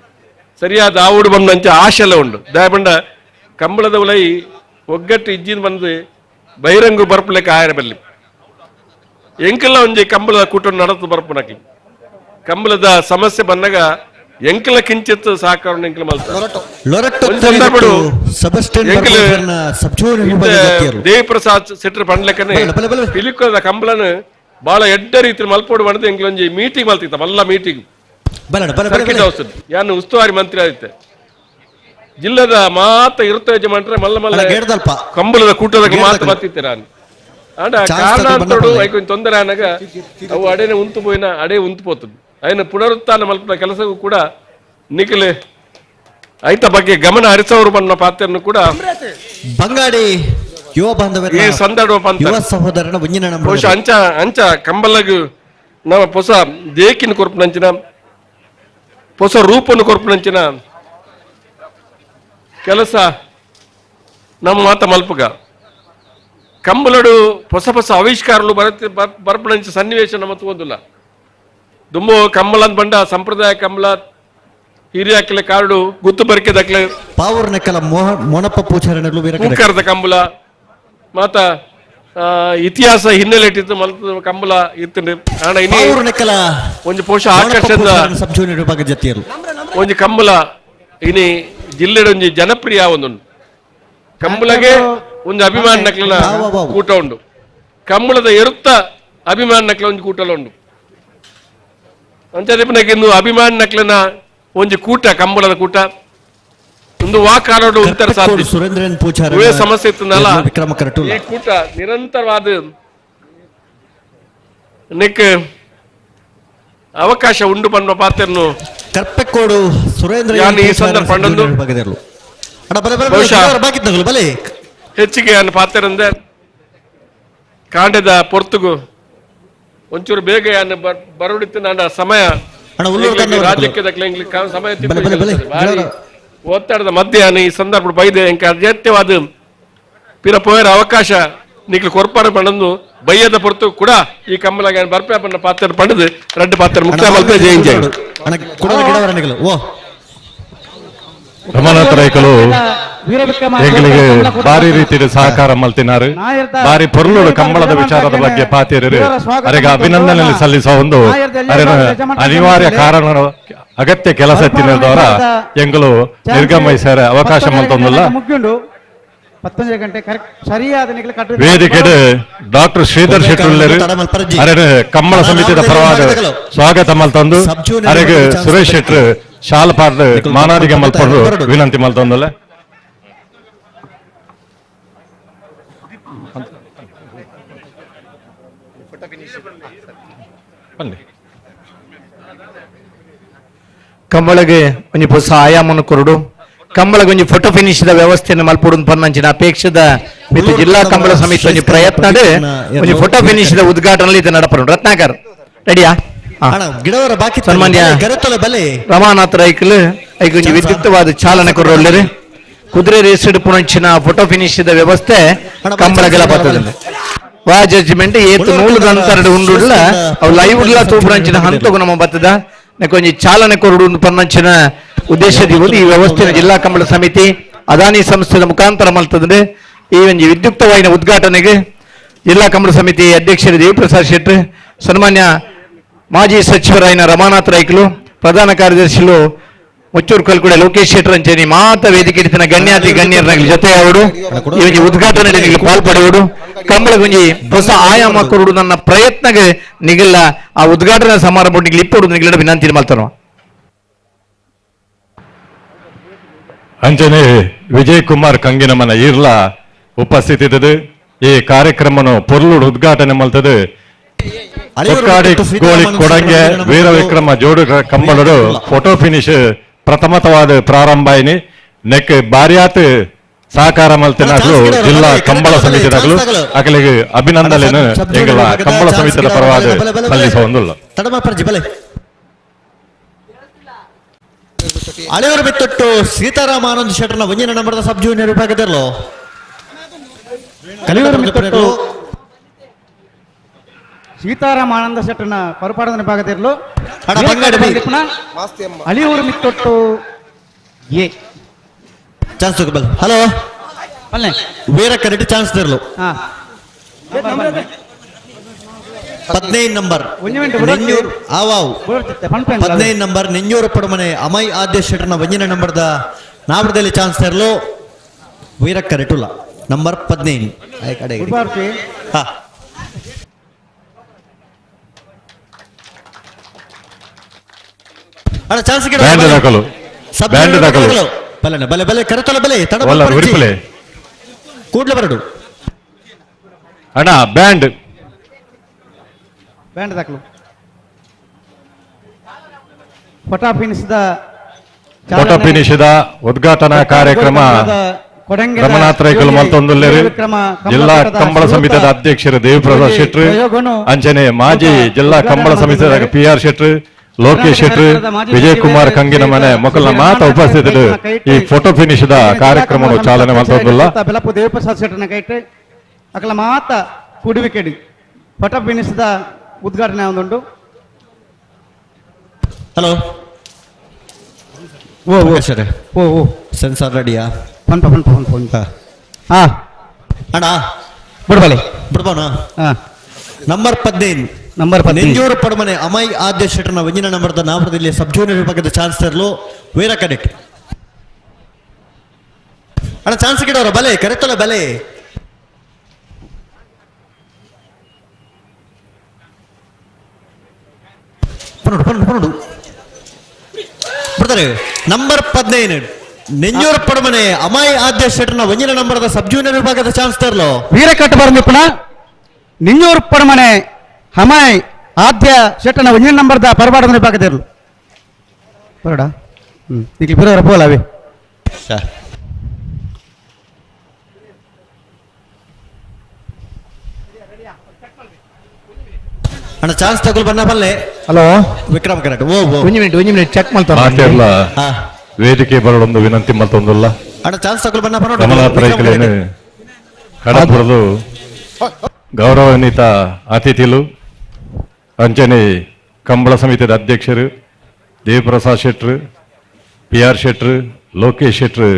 ಸರಿಯಾದ ಆವುಡು ಬಂದಂಚ ಆಶೆಲ್ಲ ಉಂಟು. ದಯಪಂಡ ಕಂಬಳದ ಉಲೈ ಒಗ್ಗಟ್ಟು ಇಜ್ಜಿನ ಬಂದು ಬಹಿರಂಗು ಬರ್ಪುಲೆಕ್ಕ ಆಯರ ಬಲ್ಲಿ ಎಂಕೆಲ್ಲ ಒಂಜಿ ಕಂಬಳದ ಕೂಟ ನಡತು ಬರ್ಪುನಕಿ ಕಂಬಳದ ಸಮಸ್ಯೆ ಬಂದಾಗ ಎಂಕಲ ಕಿಂಚಿತ್ ಸಹಕಾರ ಎಂಕಲ ದೇವಿಪ್ರಸಾದ್ ಶೆಟ್ಟರ್ ಪಂಡ್ಲೆಕ್ಕನೆ ಪಿಲಿಕುಲದ ಕಂಬಳನ ಬಹಳ ಎಡ್ಡ ರೀತಿ ಮಲ್ಪೋಡು ಬಂದು ಎಂಕಲೊಂಜಿ ಮೀಟಿಂಗ್ ಮಲ್ತಿತ್ತ ಮಲ್ಲ meeting circuit house ಯಾನು ಉಸ್ತುವಾರಿ ಮಂತ್ರಿ ಆದಿತ್ತೆ ಜಿಲ್ಲದ ಮಾತ ಇರುತ್ತ ಯಜಮಾನ್ರೆ ಮಲ್ಲ ಮಲ್ಲ ಕಂಬಳದ ಕೂಟದ ಮಾತು ಬತ್ತಿತ್ತೆ ನಾನು ಆಂಡ ಕಾರಣಾಂತರಡು ಐಕೊಂಚ ತೊಂದರೆ ಆನಾಗ ಅವು ಅಡೇನೆ ಉಂತು ಪೋಯಿನ ಅಡೇ ಉಂತು ಪೋತದ್ದು ಅಯ್ಯನ ಪುನರುತ್ಥಾನ ಮಲ್ಪನ ಕೆಲಸವೂ ಕೂಡ ನಿಖಿಲ್ ಐತ ಬಗ್ಗೆ ಗಮನ ಹರಿಸವರು ಬಣ್ಣ ಪಾತ್ರವನ್ನು ಕೂಡ ಬಂಗಾಡಿ ಯುವ ಬಾಂಧವ ಈ ಸಂದರ್ಭ ಯುವ ಸಹೋದರನ ಬಹುಶಃ ಅಂಚ ಅಂಚ ಕಂಬಲಗು ನಮ್ಮ ಹೊಸ ದೇಕಿನ ಕೊರ್ಪುನಂಚಿನ ಹೊಸ ರೂಪನ್ನು ಕೊರ್ಪುನಂಚಿನ ಕೆಲಸ ನಮ್ಮ ಮಾತ ಮಲ್ಪಗ ಕಂಬಲಡು ಹೊಸ ಹೊಸ ಆವಿಷ್ಕಾರలు ಬರ್ಪುನಂಚ ಸನ್ನಿವೇಶ ನಮ್ಮ ತಗೊಂದಿಲ್ಲ. ದುಮ್ಮು ಕಂಬಳ ಅಂತ ಬಂಡ ಸಂಪ್ರದಾಯ ಕಂಬಳ ಹಿರಿಯಾಕಲೆ ಕಾರಡು ಗುತ್ತು ಬರಿಕೆ ದಕ್ಲೆ ಪಾವೂರ್ನೆಕ್ಕಲ ಮೋನಪ್ಪ ಪೂಜಾರನಲು ಕೂಕರದ ಕಂಬಳ ಮಾತ ಇತಿಹಾಸ ಹಿನ್ನೆಲೆ ಇಟ್ಟಿತ್ತು ಮಲ್ತ ಕಂಬಳ ಇತ್ತು. ಪಾವೂರ್ನೆಕ್ಕಲ ಒಂಜಿ ಪೋಷ ಆಕರ್ಷದ ಸಬ್ ಜೂನಿಯರ್ ವಿಭಾಗ ಜತಿಯರು ಒಂಜಿ ಕಂಬಳ ಇನಿ ಜಿಲ್ಲೆಡ್ ಒಂಜಿ ಜನಪ್ರಿಯ ಒಂದುಂಡು ಕಂಬಳಗೆ ಒಂದು ಅಭಿಮಾನ ನಕ್ಲನ ಕೂಟ ಉಂಡು ಕಂಬಳದ ಎರುತ್ತ ಅಭಿಮಾನ ನಕ್ಲ ಒಂಜಿ ಕೂಟಲ ಉಂಡು ಅಂಚನೆ ಇಂದು ಅಭಿಮಾನ ನಕ್ಲನ ಒಂಜಿ ಕೂಟ ಕಂಬಳದ ಕೂಟ ಒಂದು ವಾಕಾಲೋಡು ಉತ್ತರ ಸಾಧ್ಯ ಸುರೇಂದ್ರನ್ ಪೂಜಾರಿ ಸಮಸ್ಯೆ ಇತ್ತಲ್ಲ ಈ ಕೂಟ ನಿರಂತರವಾದ ನೆಕ್ ಅವಕಾಶ ಉಂಡು ಪನ್ನುವ ಪಾತ್ರನು ಕರ್ಪೆಕೋಡು ಸುರೇಂದ್ರ ಈ ಸಂದರ್ಭ ಹೆಚ್ಚಿಗೆ ಅನ್ನ ಪಾತ್ರಂದೆ ಕಾಂಡದ ಪೊರ್ತುಗು ಒಂಚೂರು ಬೇಗ ಬರಡಿತ್ತು ನನ್ನ ಸಮಯ ರಾಜ್ಯಕ್ಕೆ ಸಮಯ ಒತ್ತಡದ ಮಧ್ಯಾಹ್ನ ಈ ಸಂದರ್ಭ ಬೈದೆ ಎಂಕ ಅಗತ್ಯವಾದ ಪಿರ ಪೋಯರ ಅವಕಾಶ ನಿಕ್ಲು ಕೊರ್ಪಾರ ಪಂಡಂದು ಬಯ್ಯದ ಪೊರ್ತು ಕೂಡ ಈ ಕಂಬಲಾಗ ಬರ್ಪೆ ಪನ್ನ ಪಾತ್ರ ಪಂಡದು ರಡ್ಡು ಪಾತ್ರ ಮುಕ್ತಾಯ ಮಲ್ಪೆ ಜೈ ಜೈ ರಮನಾಥ ರೈಕಲು ಎಂಗಳಿಗೆ ಭಾರಿ ರೀತಿಯ ಸಹಕಾರ ಮಲ್ತಿನಾರು ಭಾರಿ ಪೊರ್ಲುಡು ಕಂಬಳದ ವಿಚಾರದ ಬಗ್ಗೆ ಪಾತಿಯರು ಅರೆಗೆ ಅಭಿನಂದನೆ ಸಲ್ಲಿಸುವ ಒಂದು ಅನಿವಾರ್ಯ ಕಾರಣ ಅಗತ್ಯ ಕೆಲಸ ತಿನ್ನದವರ ಎಂಗಳು ನಿರ್ಗಮಿಸರ ಅವಕಾಶ ಮಲ್ತೊಂದುಲ್ಲ. ವೇದಿಕೆ ಡಾಕ್ಟರ್ ಶ್ರೀಧರ್ ಶೆಟ್ಟರ್ ಅರೆ ಕಂಬಳ ಸಮಿತಿಯ ಪರವಾದ ಸ್ವಾಗತ ಮಲ್ತಂದು ಅರೆಗೆ ಸುರೇಶ್ ಶೆಟ್ಟರ್ ಶಾಲಪಾರ್ದ ಮಾನಾದಿಗೆ ಮಲ್ಪರು ವಿನಂತಿ ಮಲ್ತೊಂದುಲ್ಲ. ಕಂಬಳಗೆ ಒಂಜಿ ಹೊಸ ಆಯಾಮನ್ನು ಕೊರಡು ಕಂಬಳಗೆ ಒಂಜಿ ಫೋಟೋ ಫಿನಿಶ್ the ವ್ಯವಸ್ಥೆಯನ್ನು ಮಲ್ಪೊಡು ಪನ್ನಂಚಿನ ಅಪೇಕ್ಷದ ಮಿತ್ತು ಜಿಲ್ಲಾ ಕಂಬಳ ಸಮಿತಿ ಒಂಜಿ ಪ್ರಯತ್ನ ಒಂಜಿ photo finish the ಉದ್ಘಾಟನೆ ಇದು ನಡಪರು. ರತ್ನಾಕರ್ ರೆಡಿಯಾ? ಸನ್ಮಾನ್ಯ ರಮಾನಾಥ್ ರೈಕಲ್ ಐಕ್ ಒಂಜಿ ವಿದ್ಯುಕ್ತವಾದ ಚಾಲನೆ ಕೊರೊಳ್ಳೆರು. ಕುದುರೆ ರೇಸ್ ಪುನಂಚಿನ photo finish the ವ್ಯವಸ್ಥೆ ಕಂಬಳಗೆಲ್ಲ ಬರ್ತದೆ. ವಾ ಜಡ್ಜ್ಮೆಂಟ್ ಏತ್ ನೂಲು ಉಂಡುಡ್ಲ ಅವು ಲೈವ್ ಉಡ್ಲ ತೂಪುರಂಚಿನ ಹಂತಗು ನಮ್ಮ ಬತ್ತದ ಒಂಜಿ ಚಾಲನೆ ಕೊರಡು ಪನ್ನಂಚಿನ ಉದ್ದೇಶ ಈ ವ್ಯವಸ್ಥೆಯ ಜಿಲ್ಲಾ ಕಂಬಳ ಸಮಿತಿ ಅದಾನಿ ಸಂಸ್ಥೆಯ ಮುಖಾಂತರ ಮಲ್ತದಂದ್ರೆ ಈ ಒಂಜಿ ವಿದ್ಯುಕ್ತವಾಯಿನ ಉದ್ಘಾಟನೆಗೆ ಜಿಲ್ಲಾ ಕಂಬಳ ಸಮಿತಿ ಅಧ್ಯಕ್ಷರು ದೇವಿಪ್ರಸಾದ್ ಶೆಟ್ಟರ್, ಸನ್ಮಾನ್ಯ ಮಾಜಿ ಸಚಿವರಾಯಿನ ರಮಾನಾಥ್ ರೈಕಲು, ಪ್ರಧಾನ ಕಾರ್ಯದರ್ಶಿಲು ಮುಚ್ಚೂರು ಕಲ್ಕುಡೆ ಲೋಕೇಶ್ ಶೆಟ್ಟರ್ ಅಂಚೇನಿ ಮಾತ ವೇದಿಕೆ ಇಡ್ತಿನ ಗಣ್ಯಾತಿ ಗಣ್ಯರ ಜೊತೆ ಅವರು ಈ ಒಂಜಿ ಉದ್ಘಾಟನೆ ಪಾಲ್ಪಡೆಯವರು. ಕಂಬಳಗೊಂಜಿ ಹೊಸ ಆಯಾಮ ಕೊರಡು ನನ್ನ ಪ್ರಯತ್ನಗೆ ನಿಗಲ್ಲ ಆ ಉದ್ಘಾಟನಾ ಸಮಾರಂಭ ನಿಗಲಿ ಇಪ್ಪಡು ನಿಗಲ ವಿನಂತಿ ಮಾಡ್ತಾರೋ. ಅಂಚನೆ ವಿಜಯ್ ಕುಮಾರ್ ಕಂಗಿನಮನ ಈರ್ಲ ಉಪಸ್ಥಿತಿ ಈ ಕಾರ್ಯಕ್ರಮನು ಪೊರ್ಲುಡು ಉದ್ಘಾಟನೆ ಮಲ್ತದೆ. ಗೋಳಿ ಕೊಡಂಗೆ ವೀರ ವಿಕ್ರಮ ಜೋಡು ಕಂಬಳಡು ಫೋಟೋ ಫಿನಿಶ್ ಪ್ರಥಮತವಾದ ಪ್ರಾರಂಭ ಐನಿ ನೆಕ್ ಬಾರ್ಯಾತ್ ಸಹಕಾರ ಮಲ್ತಿನಾಗ್ಲು ಜಿಲ್ಲಾ ಕಂಬಳ ಸಮಿತಿದಾಗಲು ಅಕಲಿಗೆ ಅಭಿನಂದನೆ ಎಂಗಳ ಕಂಬಳ ಸಮಿತಿಯ ಪರವಾದ ಸಲ್ಲಿಸುವಂದುಲ್ಲ. ಅಳೆಯೂರು ಬಿತ್ತೊಟ್ಟು ಸೀತಾರಾಮ ಆನಂದ್ ಶೆಟ್ಟರ್ನ ಒಂಜಿನ ನಂಬರ್ದ ಸಬ್ ಜೂನಿಯರ್ ವಿಭಾಗದಲ್ಲೋ ಕಲಿಯೂರು ಮಿತ್ತೊಟ್ಟು ಸೀತಾರಾಮ ಆನಂದ ಶೆಟ್ಟರ್ನ ಪರಪಾಡದ ವಿಭಾಗದಿರಲು Aliyur Mittottu A chance hello Veera correct chance ತರಲು 15 ನಂಬರ್ 15 ನಂಬರ್ ನೆಂಜೂರು ಪಡಮನೆ ಅಮೈ ಆದ್ಯ ಶೆಟ್ಟರ್ನ ಒಂಜಿನ ನಂಬರ್ದ ನಾವರದಲ್ಲಿ ಚಾನ್ಸ್ ತರಲು ವೀರ ಕರೆಟುಲ್ಲ ನಂಬರ್ 15. ಹಾ ಅಣ್ಣ ಚಾನ್ಸ್ ಬಲೆ ಬಲೆ ಬಲೆ ಕರೆತಲ ಬಲೆ ಕೂಡ್ಲೆ ಬರಡು ಅಣ್ಣ ಬ್ಯಾಂಡ್ ಬ್ಯಾಂಡ್ ದಾಖಲು ಫೋಟೋ ಫಿನಿಶ್ ಉದ್ಘಾಟನಾ ಕಾರ್ಯಕ್ರಮ ರಮನಾಥ್ ರೈಕಲ್ ಮಲ್ತೊಂದುಲ್ಲೇರು ಜಿಲ್ಲಾ ಕಂಬಳ ಸಮಿತಿಯ ಅಧ್ಯಕ್ಷರು ದೇವಿಪ್ರಸಾದ್ ಶೆಟ್ಟರ್, ಅಂಚನೆ ಮಾಜಿ ಜಿಲ್ಲಾ ಕಂಬಳ ಸಮಿತಿಯ ಪಿ ಆರ್ ಶೆಟ್ಟರ್, ಲೋಕೇಶ್ ಶೆಟ್ಟರ್, ವಿಜಯ್ ಕುಮಾರ್ ಕಂಗಿನ ಮನೆ ಮೊಕಲ್ನ ಮಾತ ಉಪಸ್ಥಿತರು ಈ photo finish the ಕಾರ್ಯಕ್ರಮ ಚಾಲನೆ ಮಲ್ತೊಂದುಲ್ಲ. ಬೆಲಪು ದೇವಿಪ್ರಸಾದ್ ಶೆಟ್ಟರ್ನ ಕೈಟ್ ಅಕಲ ಮಾತ ಕೂಡುವಿಕೆಡಿ photo finish the ಉದ್ಘಾಟನೆ ಒಂದುಂಟು. ಹಲೋ ಓ ಓ ಸರ್ ಓ ಓ ಸೆನ್ಸಾರ್ ರೆಡಿಯಾ? ಪನ್ಪ ಪನ್ಪ ಪನ್ಪ ಪನ್ಪ ಹಾ ಅಣ್ಣ ಬಿಡ್ಬಲೆ ಬಿಡ್ಬೋಣ. ನಂಬರ್ 15 ನಂಬರ್ 15 ನೆಂಜೂರು ಪಡಮನೆ ಅಮೈ ಆದ್ಯ ಶೆಟ್ಟರ್ನ ಒಂಜಿನ ನಂಬರ್ದ ನಾವರದಲ್ಲಿ ಸಬ್ ಜೂನಿಯರ್ ವಿಭಾಗದ ಚಾನ್ಸ್ ತರಲು ವೀರ ಕನೆಕ್ಟ್ ಅಣ್ಣ ಚಾನ್ಸ್ ಗಿಡವರ ಬಲೆ ಕರೆತಲ ಬಲೆ ಪನ್ನೊಂದು ಬಿಡ್ತಾರೆ. ನಂಬರ್ 15 ನೆಂಜೂರು ಪಡಮನೆ ಅಮೈ ಆದ್ಯ ಶೆಟ್ಟರ್ನ ಒಂಜಿನ ನಂಬರ್ದ ಸಬ್ ಜೂನಿಯರ್ ವಿಭಾಗದ ಚಾನ್ಸ್ ತರಲು ವೀರಕಟ್ಟ ಬರಂದಿಪ್ಪಣ ನಿಂಜೂರು ಪಡಮನೆ ಹಮಾಯ್ ಆದ್ಯ ಶೆಟ್ಟನ ಒಂಜಿನ ನಂಬರ್ದ ಪರಬಾಡದ ವಿಭಾಗದಿರಲು ಬರೋಡ ಈಗ ಬರೋರ ಪೋಲ ಅವೇ. ಅಣ್ಣ ಚಾನ್ಸ್ ತಗೊಳ್ ಬನ್ನ ಬಲ್ಲೆ. ಹಲೋ ವಿಕ್ರಮ್ ಕರೆಕ್ಟ್ ಓ ಓ ಒಂದು ಮಿನಿಟ್ ಒಂದು ಮಿನಿಟ್ ಚೆಕ್ ಮಾಡ್ತಾರೆ. ವೇದಿಕೆ ಬರಡೊಂದು ವಿನಂತಿ ಮಲ್ತೊಂದುಲ್ಲ. ಅಣ್ಣ ಚಾನ್ಸ್ ತಗೊಳ್ ಬನ್ನ ಬರೋಡ. ರಮನಾಥ್ ರೈಕಲೇನು ಕಡಪುರದು ಗೌರವಾನ್ವಿತ ಅತಿಥಿಲು ಅಂಚನೆ ಕಂಬಳ ಸಮಿತಿಯ ಅಧ್ಯಕ್ಷರು ದೇವಪ್ರಸಾದ್ ಶೆಟ್ರು, ಪಿ ಆರ್ ಶೆಟ್ರು, ಲೋಕೇಶ್ ಶೆಟ್ರು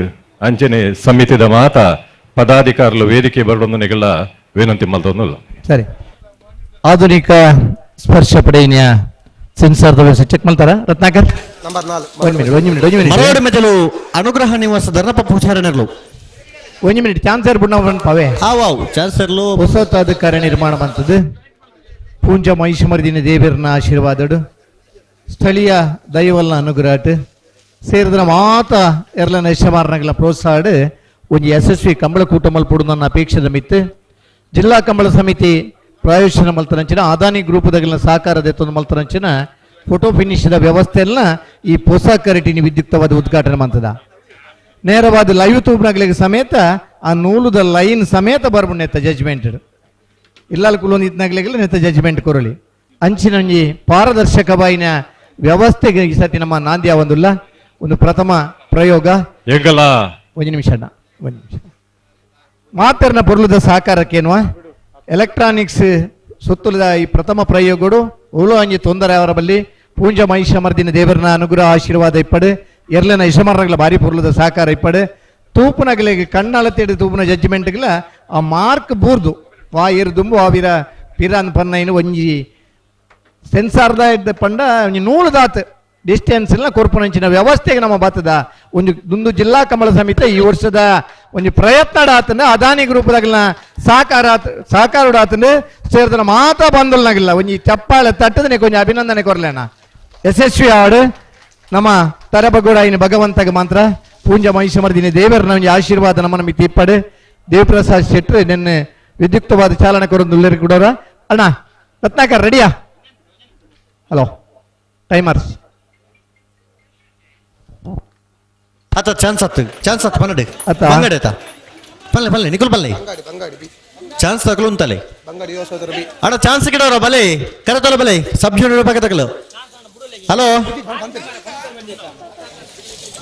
ಅಂಚನೆ ಸಮಿತಿದ ಮಾತ ಪದಾಧಿಕಾರುಲು ವೇದಿಕೆ ಬರಡೊಂದು ನಿಗಲ ವಿನಂತಿ ಮಲ್ತೊಂದುಲ್ಲ. ಸರಿ, ಆಧುನಿಕ ಸ್ಪರ್ಶ ಪಡೆಯ Sensor ವ್ಯವಸ್ಥೆ ಚೆಕ್ ಮಾಡ್ತಾರ Ratnakar. Number 4 1 minute 1 minute 1 minute. ಮರೋಡು ಮೆಜಲು ಅನುಗ್ರಹ ನಿವಾಸ ಧರ್ಮಪ್ಪ ಪೂಜಾರನರ್ಲು. 1 ಮಿನಿಟ್ ಚಾನ್ಸರ್ ಬುಣ್ಣ ಪವೆ. ಹಾವ್ ಚಾನ್ಸರ್ಲು ಹೊಸತಾದ ಕಾರ್ಯ ನಿರ್ಮಾಣ ಬಂತದ್ದು ಪೂಂಜ ಮಹಿಷಮರ್ದಿನ ದೇವರನ ಆಶೀರ್ವಾದಡು ಸ್ಥಳೀಯ ದೈವಲ್ನ ಅನುಗ್ರಹ ಸೇರಿದ್ರ ಮಾತ ಎರ್ಲನ ಯಶಮಾರನಗಲ ಪ್ರೋತ್ಸಾಹ ಒಂಜಿ ಯಶಸ್ವಿ ಕಂಬಳ ಕೂಟ ಮಲ್ಪುಡು ನನ್ನ ಅಪೇಕ್ಷೆದ ಮಿತ್ತು ಜಿಲ್ಲಾ ಕಂಬಳ ಸಮಿತಿ ಪ್ರಾಯೋಜನ ಮಲ್ತರಂಚಿನ ಅದಾನಿ ಗ್ರೂಪ್ದಗಲಿನ ಸಹಕಾರದ ಎತ್ತೊಂದು ಮಲ್ತರಂಚಿನ ಫೋಟೋ ಫಿನಿಶ್ದ ವ್ಯವಸ್ಥೆಯನ್ನ ಈ ಪೊಸ ಕರೆಟಿನ ವಿದ್ಯುಕ್ತವಾದ ಉದ್ಘಾಟನೆ ಮಂತದ ನೇರವಾದ ಲೈವ್ ತೂಬ್ನಗಲಿಗೆ ಸಮೇತ ಆ ನೂಲುದ ಲೈನ್ ಸಮೇತ ಬರ್ಬುಣ್ಣೆತ್ತ ಜಜ್ಮೆಂಟ್ ಇಲ್ಲಾಲ್ ಕುಲೊಂದು ಇತ್ನಾಗ್ಲಿಗೆಲ್ಲ ನೆತ್ತ ಜಜ್ಮೆಂಟ್ ಕೊರಲಿ ಅಂಚಿನ ಒಂಜಿ ಪಾರದರ್ಶಕವಾಯಿನ ವ್ಯವಸ್ಥೆಗೆ ಈ ಸತಿ ನಮ್ಮ ನಾಂದ್ಯ ಒಂದುಲ್ಲ ಒಂದು ಪ್ರಥಮ ಪ್ರಯೋಗ. ಎಂಗಲ ಒಂದು ನಿಮಿಷ ಅಣ್ಣ, ಒಂದು ನಿಮಿಷ. ಮಾತರ್ನ ಪೊರ್ಲುದ ಸಹಕಾರಕ್ಕೇನುವ ಎಲೆಕ್ಟ್ರಾನಿಕ್ಸ್ ಸುತ್ತಲದ ಈ ಪ್ರಥಮ ಪ್ರಯೋಗಡು ಉಳು ಅಂಜಿ ತೊಂದರೆ ಅವರ ಬಲ್ಲಿ ಪೂಂಜ ಮಹಿಷಮರ್ದಿನ ದೇವರನ ಅನುಗ್ರಹ ಆಶೀರ್ವಾದ ಇಪ್ಪಡು ಎರ್ಲನ ಇಷಮರ್ನಗಲ ಭಾರಿ ಪೊರ್ಲುದ ಸಹಕಾರ ಇಪ್ಪಡು ತೂಪುನಗಲಿಗೆ ಕಣ್ಣಳತೇಡಿ ತೂಪುನ ಜಡ್ಜ್ಮೆಂಟ್ಗಳ ಆ ಮಾರ್ಕ್ ಬೂರ್ದು ವಾ ಏರು ದುಂಬು ಆ ವೀರ ಪಿರಾನ್ ಪನ್ನೈನು ಒಂಜಿ ಸೆನ್ಸಾರ್ದ ಇದ್ದ ಪಂಡ ಒಂಜಿ ನೂಲುದಾತ್ ಡಿಸ್ಟೆನ್ಸ್ ಎಲ್ಲ ಕೊರ್ಪುನಂಚಿನ ವ್ಯವಸ್ಥೆಗೆ ನಮ್ಮ ಬತ್ತದ ಒಂದು ದುಂದು ಜಿಲ್ಲಾ ಕಮಲ ಸಮಿತಿ ಈ ವರ್ಷದ ಒಂದು ಪ್ರಯತ್ನ ಆತನ ಅದಾನಿ ಗ್ರೂಪ್ದಾಗಲ ಸಹಕಾರ ಸಹಕಾರ ಆತನ ಸೇರಿದ ಮಾತಾ ಬಂದಲ್ನಾಗಿಲ್ಲ ಒಂಜಿ ಚಪ್ಪಾಳೆ ತಟ್ಟದನೆ ಕೊಂಚ ಅಭಿನಂದನೆ ಕೊರ್ಲೇನ ಯಶಸ್ವಿ ಆಡು ನಮ್ಮ ತರಬಗೋಡಾಯಿನ ಭಗವಂತಗ ಮಾತ್ರ ಪೂಂಜ ಮಹಿಷಮರ್ದಿನಿ ದೇವರನ ಒಂಜಿ ಆಶೀರ್ವಾದ ನಮ್ಮ ಮಿತಿ ಇಪ್ಪಡು ದೇವಪ್ರಸಾದ್ ಶೆಟ್ರು ನಿನ್ನೆ ವಿದ್ಯುಕ್ತವಾದ ಚಾಲನೆ ಕೊರೊಂದು ಕೂಡ. ಅಣ್ಣ ರತ್ನಾಕರ್ ರೆಡಿಯಾ? ಹಲೋ ಟೈಮರ್ಸ್ ಆತ ಚಾನ್ಸ್ ಆತು ಚಾನ್ಸ್ ಆತು ಪನ್ನಡೆ ಬಂಗಡೆ ಆತ ಪಲ್ಲೆ ಪಲ್ಲೆ ನಿಕುಲ್ ಪಲ್ಲೆ ಚಾನ್ಸ್ ತಗಲು ಅಂತಲೆ ಅಣ್ಣ ಚಾನ್ಸ್ ಗಿಡವರ ಬಲೆ ಕರೆತಲ ಬಲೆ ಸಬ್ ಜೂನಿಯರ್ ಬಗ್ಗೆ ತಗಲು. ಹಲೋ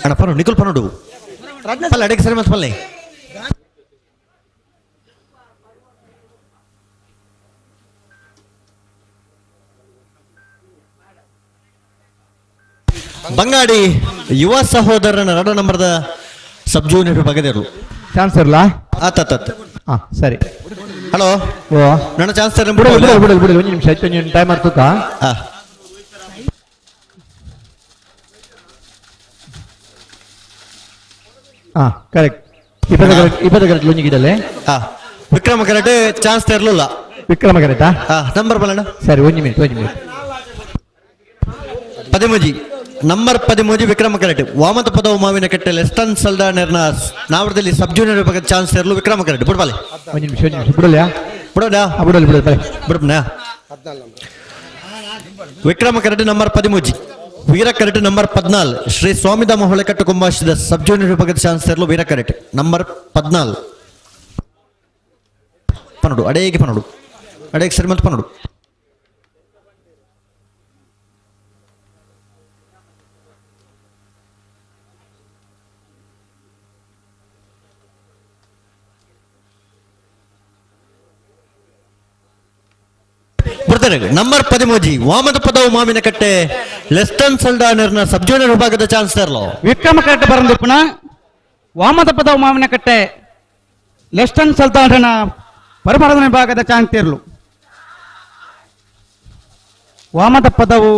ಅಣ್ಣ ಪನ್ನು ನಿಕುಲ್ ಪನ್ನಡು ಪಲ್ಲೆ ಅಡಿಗೆ ಸರಿ ಮತ್ತೆ ಪಲ್ಲೆ. ಬಂಗಾಡಿ ಯುವ ಸಹೋದರನ 2 ನಂಬರ್ದ ಸಬ್ ಜೂನಿಯರ್ ಬಗೆದಿರು ಚಾನ್ಸ್ ಇರಲ್ಲ ಆತ ಆತ ಹಾ ಸರಿ. ಹಲೋ ಓ ನನ್ನ ಚಾನ್ಸ್ ಬಿಡು ಬಿಡು ಬಿಡು ಬಿಡು ಒಂದು ನಿಮಿಷ ಆಯ್ತು ನೀನು ಟೈಮ್ ಅರ್ತುಕ. ಹಾ ಹಾ ಕರೆಕ್ಟ್. 20 ಕರೆಕ್ಟ್ ಲೊಂಜಿಗಿಡಲೆ. ಹಾ ವಿಕ್ರಮ ಕರೆಕ್ಟ್ ಚಾನ್ಸ್ ತರಲಿಲ್ಲ. ವಿಕ್ರಮ ಕರೆಕ್ಟಾ? ಹಾ ನಂಬರ್ ಬಲಣ್ಣ. ಸರಿ ಒಂದು ಮಿನಿಟ್ ಒಂದು ಮಿನಿಟ್. 13 ನಂಬರ್ 13 ವಿಕ್ರಮ ಕರೆಕ್ಟ್ ವಾಮತ ಪದವು ಮಾವಿನ ಕಟ್ಟೆ ಲೆಸ್ಟನ್ ಸಲ್ದಾನೆರ್ನ ನಾವರದಲ್ಲಿ ಸಬ್ ಜೂನಿಯರ್ ವಿಭಾಗದ ಚಾನ್ಸ್ ಇರಲು ವಿಕ್ರಮ ಕರೆಕ್ಟ್ ಬಿಡ್ಬಾಲೆ. ಒಂದು ನಿಮಿಷ ಒಂದು ನಿಮಿಷ ಬಿಡಲ್ಲ ಬಿಡೋಣ ಬಿಡಲ್ಲ ಬಿಡಲ್ಲ ಬಿಡಪ್ನ. ವಿಕ್ರಮ correct number 13 ವೀರ ಕರೆಕ್ಟ್ ನಂಬರ್ 14 ಶ್ರೀ ಸ್ವಾಮಿಧಾಮ ಹೊಳೆಕಟ್ಟು ಕುಂಬಾಶದ ಸಬ್ ಜೂನಿಯರ್ ವಿಭಾಗದ ಚಾನ್ಸ್ ಇರಲು ವೀರ ಕರೆಕ್ಟ್ ನಂಬರ್ 14 ಪನ್ನಡು ಅಡೇಗೆ ಪನ್ನಡು ಅಡೇಗೆ ಸರಿ ಮತ್ತು ಪನ್ನಡು. ನಂಬರ್ 13 ವಾಮದ ಪದವು ಮಾವಿನ ಕಟ್ಟೆ ಲೆಸ್ಟನ್ ಸಲ್ಡಾನರ್ನ ಸಬ್ ಜೂನಿಯರ್ ವಿಭಾಗದ ಚಾನ್ಸ್ ತರಲು ವಿಕ್ರಮ ಕರೆಕ್ಟ್ ಬರಂದಿಪ್ಪಣ ವಾಮದ ಪದವು ಮಾವಿನ ಕಟ್ಟೆ ಲೆಸ್ಟನ್ ಸಲ್ದಾನರ್ನ ಪರಮರದ ವಿಭಾಗದ ಚಾನ್ಸ್ ತೇರ್ಲು ವಾಮದ ಪದವು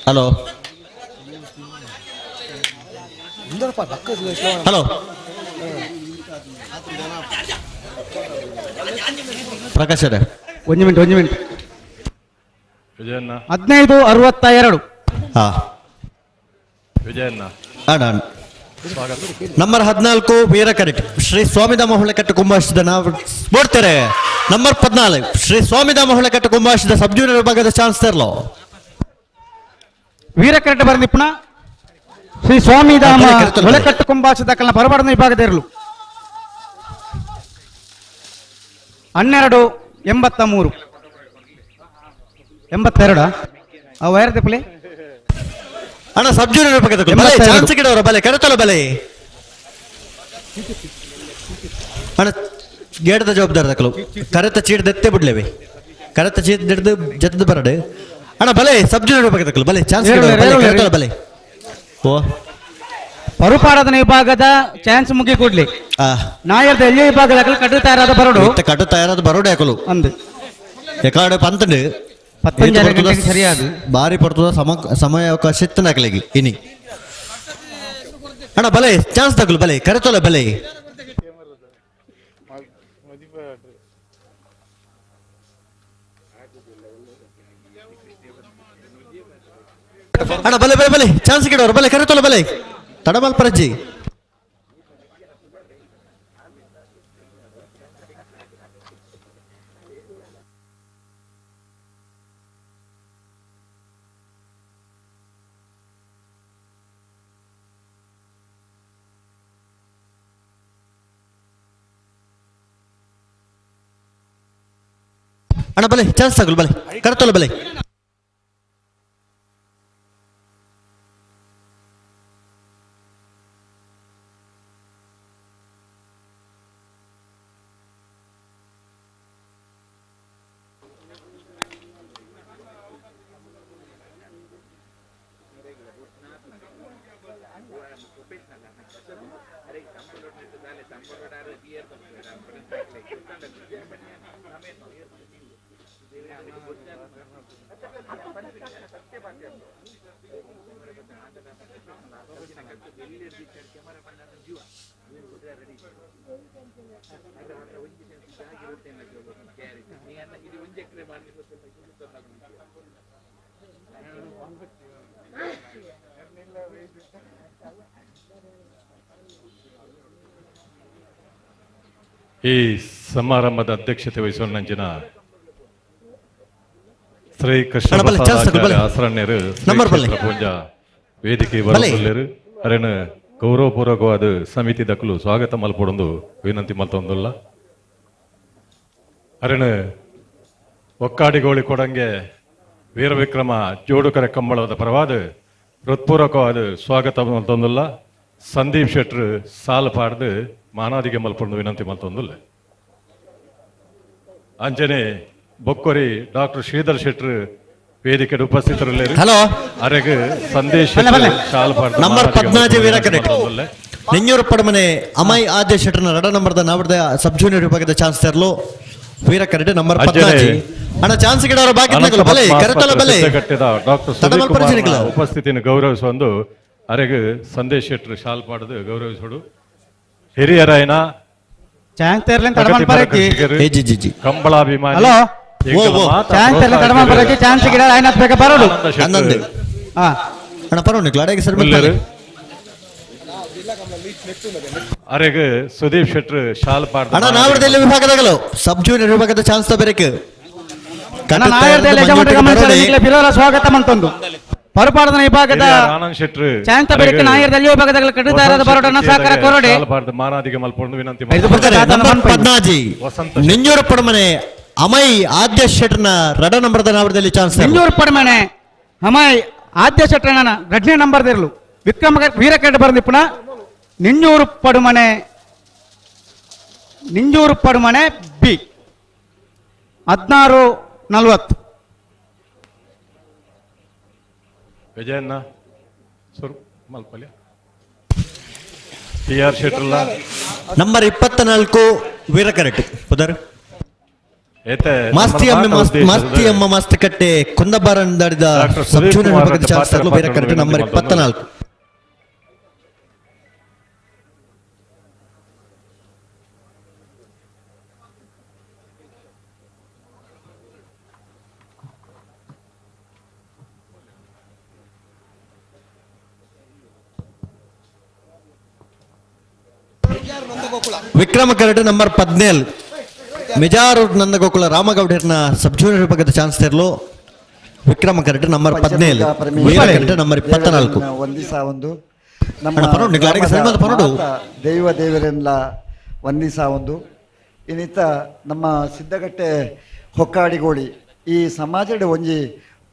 ಹಲೋ ಹಲೋ ಪ್ರಕಾಶ್ ಅವರೇ ಒಂದು ಮಿನಿಟ್ ಒಂದು ಮಿನಿಟ್. ವಿಜಯಣ್ಣ 1562. ಹಾ ವಿಜಯಣ್ಣ ಅಣ್ಣ ನಂಬರ್ 14 ವೀರ ಕರೆಕ್ಟ್ ಶ್ರೀ ಸ್ವಾಮಿಧಾಮ ಹೊಳೆಕಟ್ಟು ಕುಂಬಾಶದ ನಾವು ನೋಡ್ತಾರೆ. ನಂಬರ್ 14 ಶ್ರೀ ಸ್ವಾಮಿಧಾಮ ಹೊಳೆಕಟ್ಟು ಕುಂಬಾಶದ ಸಬ್ ಜೂನಿಯರ್ ವಿಭಾಗದ ಚಾನ್ಸ್ ತರಲು ವೀರ ಕರೆಕ್ಟ್ ಬರಂದಿಪ್ಪಣ ಶ್ರೀ ಸ್ವಾಮಿಧಾಮ ಹೊಳೆಕಟ್ಟು ಕುಂಬಾಶದ ಕಲ್ನ ಪರಬಾಡದ ವಿಭಾಗದ ಇರಲು 1283 82 ಆ ವೈರ್ ದಪ್ಪಲೆ ಅಣ್ಣ ಸಬ್ ಜೂನಿಯರ್ ವಿಭಾಗದ ಬಲೆ ಚಾನ್ಸ್ ಗಿಡವರ ಬಲೆ ಕರೆತಲ ಬಲೆ ಅಣ್ಣ ಗೇಟದ ಜವಾಬ್ದಾರಿ ದಕ್ಕಲು ಕರೆತ ಚೀಟ್ ದತ್ತೆ ಬಿಡ್ಲೇವೆ ಕರೆತ ಚೀಟ್ ಹಿಡಿದು ಜತದ ಬರಡು ಅಣ್ಣ ಬಲೆ ಸಬ್ ಜೂನಿಯರ್ ವಿಭಾಗದ ಬಲೆ ಚಾನ್ಸ್ ಗಿಡವರ ಬಲೆ ಕರೆತಲ ಬಲೆ ಓ ಪರುಪಾಡದ ವಿಭಾಗದ ಚಾನ್ಸ್ ಮುಗಿ ಕೂಡ್ಲಿ ನಾಯರ್ದ ಎಲ್ಲಿ ವಿಭಾಗದ ಕಟ್ಟು ತಯಾರಾದ ಬರೋಡು ಕಟ್ಟು ತಯಾರಾದ ಬರೋಡು ಯಾಕಲು ಅಂದು ಎಕಾಡೆ ಪಂತಂಡು ಸರಿಯಾದ ಬಾರಿ ಪಡ್ತದ ಸಮಯ ಅವಕಾಶ ಇತ್ತು ಇನಿ ಅಣ್ಣ ಬಲೆ ಚಾನ್ಸ್ ತಗಲು ಬಲೆ ಕರೆತೋಲೆ ಬಲೆ ಅಣ್ಣ ಬಲೆ ಬಲೆ ಬಲೆ ಚಾನ್ಸ್ ಗಿಡವರು ಬಲೆ ಕರೆತೋಲೆ ಬಲೆ ತಡಮಲ್ ಪರಜ್ಜಿ ಅಣ್ಣ ಬಲೆ ಚಾನ್ಸ್ ತಗಲು ಬಲೆ ಕರೆತೋಲೆ ಬಲೆ ಈ ಸಮಾರಂಭದ ಅಧ್ಯಕ್ಷತೆ ವಹಿಸುವ ನಂಜಿನ ಶ್ರೀ ಕೃಷ್ಣ ಆಸರಣ್ಯರು ಪೂಂಜಾ ವೇದಿಕೆ ಬರಲು ಅರೇನು ಗೌರವಪೂರ್ವಕವಾದ ಸಮಿತಿ ದಕ್ಕಲು ಸ್ವಾಗತ ಮಲ್ಪೊಡೊಂದು ವಿನಂತಿ ಮಲ್ತೊಂದುಲ್ಲ. ಅರೇನು ಒಕ್ಕಾಡಿಗೋಳಿ ಕೊಡಂಗೆ ವೀರವಿಕ್ರಮ ಜೋಡುಕರೆ ಕಂಬಳದ ಪರವಾದ ಹೃತ್ಪೂರ್ವಕವಾದ ಸ್ವಾಗತ ಮಲ್ತೊಂದುಲ್ಲ. ಸಂದೀಪ್ ಶೆಟ್ರು ಸಾಲು ಪಾಡ್ದು ಮಾನಾದಿಗೆ ಮಲ್ಪೊಂದು ವಿನಂತಿ ಮಲ್ತೊಂದುಲ್ಲ. ಅಂಜನೆ ಬೊಕ್ಕೊರಿ ಡಾಕ್ಟರ್ ಶ್ರೀಧರ್ ಶೆಟ್ರು ವೇದಿಕೆ ಉಪಸ್ಥಿತರಲ್ಲಿ ಹಲೋ ಅರೆಗ್ ಸಂದೇಶ್ ಶಾಲ್ ಪಾಡ್ದು ನಂಬರ್ 14 ವೀರಕರೆಟ್ ನೆಂಜೂರು ಪಡಮನೆ ಅಮೈ ಆದ್ಯ ಶೆಟ್ರನ ರಡ ನಂಬರ್ದ ನಾವರ್ದ ಸಬ್ ಜೂನಿಯರ್ ವಿಭಾಗದ ಚಾನ್ಸ್ ತರಲು ವೀರಕರೆಟ್ ನಂಬರ್ 14 ಅಣ್ಣ ಚಾನ್ಸ್ ಗಿಡವರ ಬಾಕಿ ಬಲೆ ಕರೆತಲ ಬಲೆ ಕಟ್ಟಿದ ಡಾಕ್ಟರ್ ಸುಧೀರ್ ಕುಮಾರ್ ಉಪಸ್ಥಿತಿಯನ್ನು ಗೌರವಿಸುವ ಒಂದು ಅರೆಗ್ ಸಂದೇಶ್ ಶೆಟ್ರು ಶಾಲ್ ಪಾಡ್ದು ಗೌರವಿಸೋಡು. ಹಿರಿಯರಾಯನ ಕಂಬಳಾಭಿಮಾನಿ ಅರೆಗ್ ಸುದೀಪ್ ಶೆಟ್ರು ಶಾಲ್ ಪಾಡ್ದು ವಿಭಾಗದಾಗಲು ಸಬ್ ಜೂನಿಯರ್ ವಿಭಾಗದ ಚಾನ್ಸ್ ತಬೇಕ ಸ್ವಾಗತ ಮಂತೊಂದು ಪರಪಾಡದ ವಿಭಾಗದ ಆನಂದ್ ಶೆಟ್ರು ಚಾನ್ಸ್ ತಬೇಕ ನಾಯರ್ದಲ್ಲಿ ವಿಭಾಗದ ಕಟ್ಟುತ್ತಾರದ ಬರೋಡನ್ನ ಸಹಕಾರ ಕೊರಡೆ ಮಾನಾದಿಗೆ ಮಲ್ಪೊಂದು ವಿನಂತಿ. 14 ನೆಂಜೂರು ಪಡಮನೆ ಅಮೈ ಆದ್ಯ ಶೆಟ್ರನ ರಡ ನಂಬರ್ದ ನಾವರದಲ್ಲಿ ಚಾನ್ಸ್ ನೆಂಜೂರು ಪಡಮನೆ ಅಮೈ ಆದ್ಯ ಶೆಟ್ರನ ರಡ್ನೇ ನಂಬರ್ದಿರಲು ವಿಕ್ರಮ ವೀರಕಡ್ಡ ಬರಂದಿಪ್ಪುನ ನೆಂಜೂರು ಪಡುಮನೆ ನಿಂಜೂರು ಪಡುಮನೆ ಬಿ 16:40. ವಿಜಯಣ್ಣ ಸುರ್ ಮಲ್ಪಲ್ಯ ಟಿ ಆರ್ ಶೆಟ್ರಲ್ಲ ನಂಬರ್ 24 ವೀರಕರೆಟ್ ಪುದರ್ ಮಾಸ್ತಿ ಅಮ್ಮ ಮಾಸ್ತಿ ಕಟ್ಟೆ ಕುಂದಬಾರಂದಾಡಿದ ಸಬ್ ಜೂನಿಯರ್ ವಿಭಾಗದ ಚಾನ್ಸ್ ತರಲು ವೀರಕರೆಟ್ ನಂಬರ್ 24. ವಿಕ್ರಮ ಕರಡು ನಂಬರ್ 17 ಮಿಜಾರು ನಂದಗೋಕುಲ ರಾಮಗೌಡರ್ನ ಸಬ್ ಜೂನಿಯರ್ ವಿಭಾಗದ ಚಾನ್ಸ್ ತರಲು ವಿಕ್ರಮ ಕರಡು ನಂಬರ್ 17 ವೀರ ಕರಡು ನಂಬರ್ 24. ವಂದಿಸ ಒಂದು ನಮ್ಮ ದೈವ ದೇವರೆಲ್ಲ ವಂದಿಸ ಒಂದು ಇನ್ನಿತ ನಮ್ಮ ಸಿದ್ಧಗಟ್ಟೆ ಹೊಕ್ಕಾಡಿಗೋಳಿ ಈ ಸಮಾಜದ ಒಂಜಿ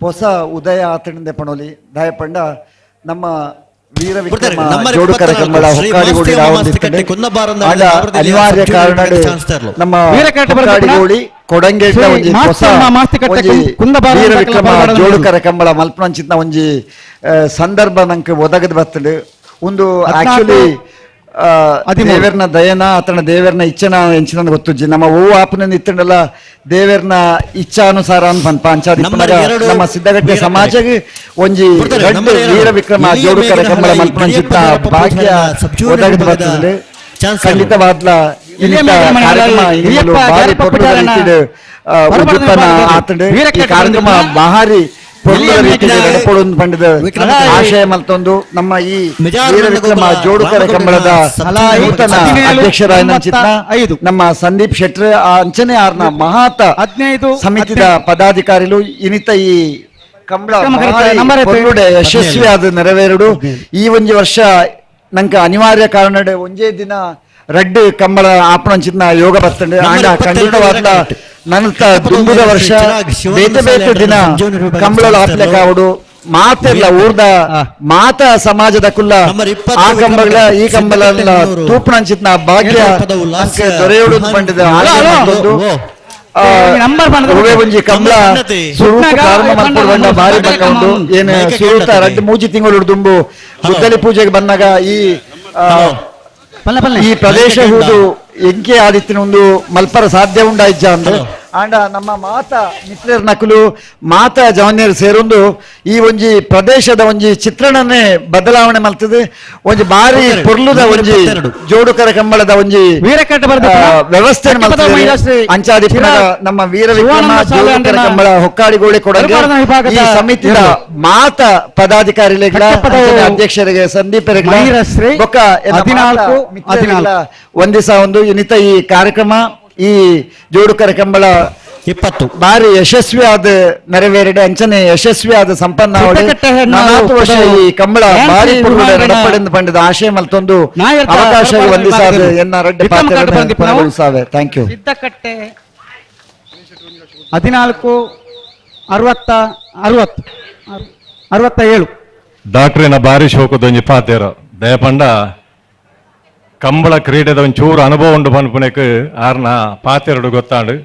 ಹೊಸ ಉದಯ ಆತಣಿಂದ ಪಣೋಲಿ ದಾಯಪಂಡ ನಮ್ಮ ವೀರ ವಿಕ್ರಮ ಜೋಡುಕರ ಕಂಬಳ ಹೊಕ್ಕಾಡಿಗೋಳಿ ಅನಿವಾರ್ಯ ಕಾರಣ ನಮ್ಮ ಹೊಕ್ಕಾಡಿಗೋಳಿ ಕೊಡಂಗೇಟ ಒಂಜಿ ಹೊಸ ವೀರ ವಿಕ್ರಮ ಜೋಡುಕರ ಕಂಬಳ ಮಲ್ಪನಂಚಿನ ಒಂಜಿ ಸಂದರ್ಭ ನಂಗೆ ಒದಗದ ಬರ್ತದೆ. ಒಂದು ಆಕ್ಚುಲಿ ದೇವರ್ನ ದಯನ ಆತನ ದೇವರ್ನ ಇಚ್ಛನ ಎಂಚಿನ ಗೊತ್ತುಜ್ಜಿ ನಮ್ಮ ಓ ಆಪನ ಇತ್ತಂಡಲ್ಲ ದೇವರ್ನ ಇಚ್ಛಾನುಸಾರ ಅನ್ಪನ್ಪ ಅಂಚಾದಿ ನಮ್ಮ ಸಿದ್ಧಗಟ್ಟೆ ಸಮಾಜಕ್ಕೆ ಒಂಜಿ ವೀರ ವಿಕ್ರಮ ಜೋಡುಕರ ಕಂಬಳ ಮಲ್ಪನಂಚಿತ್ತ ಭಾಗ್ಯ ಒದಗಿದು ಬರ್ತದೆ. ಖಂಡಿತವಾದ್ಲ ಕಾರ್ಯಕ್ರಮ ಮಹಾರಿ ಪಂಡಿತ ಆಶಯ ಮಲ್ತೊಂದು ನಮ್ಮ ಈ ವೀರ ವಿಕ್ರಮ ಜೋಡುಕರ ಕಂಬಳದ ನೂತನ ಅಧ್ಯಕ್ಷರಾದ ನಮ್ಮ ಸಂದೀಪ್ ಶೆಟ್ಟರ್ ಅಂಚನೆ ಆರ್ನ ಮಹಾತ ಸಮಿತಿದ ಪದಾಧಿಕಾರಿಗಳು ಇನಿತ ಈ ಕಂಬಳ ಯಶಸ್ವಿಯಾದ ನೆರವೇರಡು. ಈ ಒಂಜಿ ವರ್ಷ ನಂಗೆ ಅನಿವಾರ್ಯ ಕಾರಣ ಒಂಜೇ ದಿನ ರಡ್ಡು ಕಂಬಳ ಆಪಣಂಚಿನ ಯೋಗ ಬರ್ತಂಡೆ. ಆಂಡ ಖಂಡಿತವಾದ ನನ್ನ ದುಂಬುದ ವರ್ಷ ಬೇತೆ ಬೇತೆ ದಿನ ಕಂಬಳ ಆಪ್ಲೆಕಾವಡು ಮಾತೆಲ್ಲ ಊರ್ದ ಮಾತ ಸಮಾಜದ ಕುಲ್ಲ ಆ ಕಂಬಗಳ ಈ ಕಂಬಳ ತೂಪಣಂಚಿನ ಭಾಗ್ಯ ದೊರೆಯೋಡು ಪಂಡಿದ ಒಂಜಿ ಕಂಬಳ ಸುರೂಪ ಪ್ರಾರಂಭ ಮಲ್ಪೊಡು ಬಾರಿ ಬಂಗ ಉಂಡು. ಏನು ಸುರೂತ ರಡ್ಡು ಮೂಜಿ ತಿಂಗಳು ದುಂಬು ಗುದ್ದಲಿ ಪೂಜೆಗೆ ಬಂದಾಗ ಈ ಈ ಪ್ರದೇಶ ಹೂದು ಎಂಕೆ ಆದಿತ್ತಿನ ಒಂದು ಮಲ್ಪರ ಸಾಧ್ಯ ಉಂಡಾಯಿಜ್ಜ ಅಂದ್ರೆ ಆಂಡ ನಮ್ಮ ಮಾತ ಮಿತ್ರರ ನಕಲು ಮಾತ ಜವನ್ಯರು ಸೇರೊಂದು ಈ ಒಂಜಿ ಪ್ರದೇಶದ ಒಂಜಿ ಚಿತ್ರಣನೇ ಬದಲಾವಣೆ ಮಲ್ತದೆ. ಒಂಜಿ ಬಾರಿ ಪೊರ್ಲುದ ಒಂಜಿ ಜೋಡುಕರ ಕಂಬಳದ ಒಂಜಿ ವ್ಯವಸ್ಥೆ ಅಂಚಾದಿ ನಮ್ಮ ವೀರ ವಿಕ್ರಮ ಜೋಡುಕರ ಕಂಬಳ ಹೊಕ್ಕಾಡಿಗೋಳಿ ಕೊಡಗೆ ಈ ಸಮಿತಿಯ ಮಾತ ಪದಾಧಿಕಾರಿಗಳ ಅಧ್ಯಕ್ಷರಿಗೆ ಸಂದೀಪರಿಗೆ ಬೊಕ್ಕ ಒಂದಿಸ ಒಂದು ಇನ್ನಿತ ಈ ಕಾರ್ಯಕ್ರಮ ಈ ಜೋಡುಕರ ಕಂಬಳ 20 ಬಾರಿ ಯಶಸ್ವಿಯಾದ ನೆರವೇರಿದೆ. ಅಂಚನೆ ಯಶಸ್ವಿಯಾದ ಸಂಪನ್ನ ವರ್ಷ ಈ ಕಂಬಳ ಬಾರಿ ನಡಪಡೆಂದು ಪಂಡಿದ ಆಶಯ ಮಲ್ತೊಂದು ಅವಕಾಶ ವಂದಿಸಾದ ಎನ್ನ ರಡ್ಡೆ ಪಾತ್ರ. Thank you. Siddakatte 14 60 60 67 ಡಾಕ್ಟ್ರಿನ ಬಾರಿ ಶೋಕದೊಂಜಿ ಪಾತೇರ ದಯಪಂಡ ಕಂಬಳ ಕ್ರೀಡೆದ ಒಂಚೂರು ಅನುಭವ ಉಂಡು ಪನ್ಪುನೆಕ್ ಆರ್ನ ಪಾತೆರಡು ಗೊತ್ತಾಂಡು.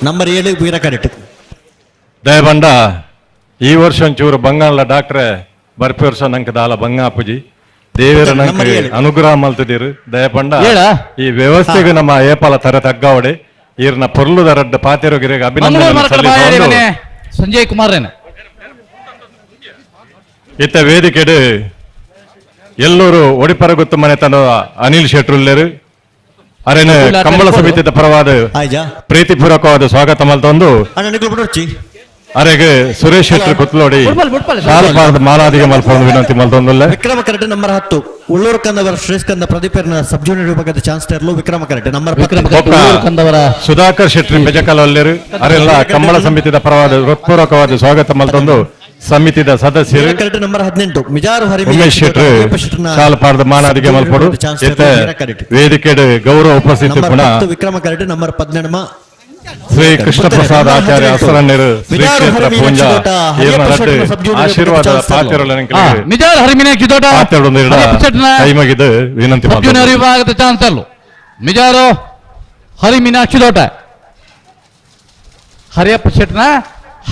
ನಂಬರ್ 7 ವೀರ ಕರೆಕ್ಟ್. ದಯಬಂಡ ಈ ವರ್ಷ ಒಂಚೂರು ಬಂಗಾಳ ಡಾಕ್ಟ್ರೆ ಬರ್ಪಿ ವರ್ಷ ನಂಗೆ ದಾಲ ಬಂಗಾಪುಜಿ ದೇವರ ನಂಗೆ ಅನುಗ್ರಹ ಮಲ್ತದಿರು. ದಯಪಂಡ ಈ ವ್ಯವಸ್ಥೆಗೆ ನಮ್ಮ ಏಪಾಲ ತರ ತಗ್ಗಾವಡೆ ಈರ್ನ ಪೊರ್ಲುದ ರಡ್ಡ ಪಾತೆರೋಗಿರಿಗೆ ಅಭಿನಂದನೆ. ಸಂಜಯ್ ಕುಮಾರ್ ಇತ್ತ ವೇದಿಕೆಡು ಎಲ್ಲರೂ ಒಡಿಪರಗುತ್ತು ಮನೆತನ ಅನಿಲ್ ಶೆಟ್ರುಲ್ಲೇರು ಅರೇನ ಕಂಬಳ ಸಮಿತಿದ ಪರವಾದ ಪ್ರೀತಿಪೂರ್ವಕವಾದ ಸ್ವಾಗತ ಮಲ್ತೊಂದು ಅರೆಗೆ ಸುರೇಶ್ ಶೆಟ್ರು ಕುತ್ಲೋಡಿ ಮಾಲಾದಿಗೆ ಮಲ್ಪೊಂದು ವಿನಂತಿ ಮಲ್ತೊಂದುಲ್ಲ. ವಿಕ್ರಮ ಕರೆಕ್ಟ್ ನಂಬರ್ 10 ಉಳ್ಳೂರು ಕಂದವರ ಶ್ರೇಷ್ಠ ಪ್ರದೀಪರ್ನ ಸಬ್ ಜೂನಿಯರ್ ವಿಭಾಗದ ಚಾನ್ಸ್ ತರಲು ವಿಕ್ರಮ ಕರೆಕ್ಟ್ ನಂಬರ್ ಕಂದವರ ಸುಧಾಕರ್ ಶೆಟ್ಟಿ ಬೆಜಕಲಲ್ಲಿರು ಅರೆಲ್ಲ ಕಂಬಳ ಸಮಿತಿದ ಪರವಾದ ಹೃತ್ಪೂರ್ವಕವಾದ ಸ್ವಾಗತ ಮಲ್ತೊಂದು ಸಮಿತಿದ ಸದಸ್ಯರು ನಂಬರ್ 18 ಮಿಜಾರು ಉಮೇಶ್ ಶೆಟ್ರು ಶಾಲಪಾರದ ಮಾನಾದಿಗೆ ಮಲ್ಪಡು ವೇದಿಕೆ ಗೌರವ ಉಪಸ್ಥಿತಿ ಪುನಃ ವಿಕ್ರಮ ಕರೆಕ್ಟ್ ನಂಬರ್ 18 ಶ್ರೀ ಕೃಷ್ಣ ಪ್ರಸಾದ್ ಆಚಾರ್ಯ ಅಸರಣ್ಯರು ಶ್ರೀ ಕ್ಷೇತ್ರ ಪೂಂಜಾ ಆಶೀರ್ವಾದ ಕೈಮಗಿದು ವಿನಂತಿ. ವಿಭಾಗದ ಚಾನ್ಸಲ್ ಮಿಜಾರು ಹರಿಮೀನಾಕ್ಷಿ ದೋಟ ಹರಿಯಪ್ಪ ಶೆಟ್ನ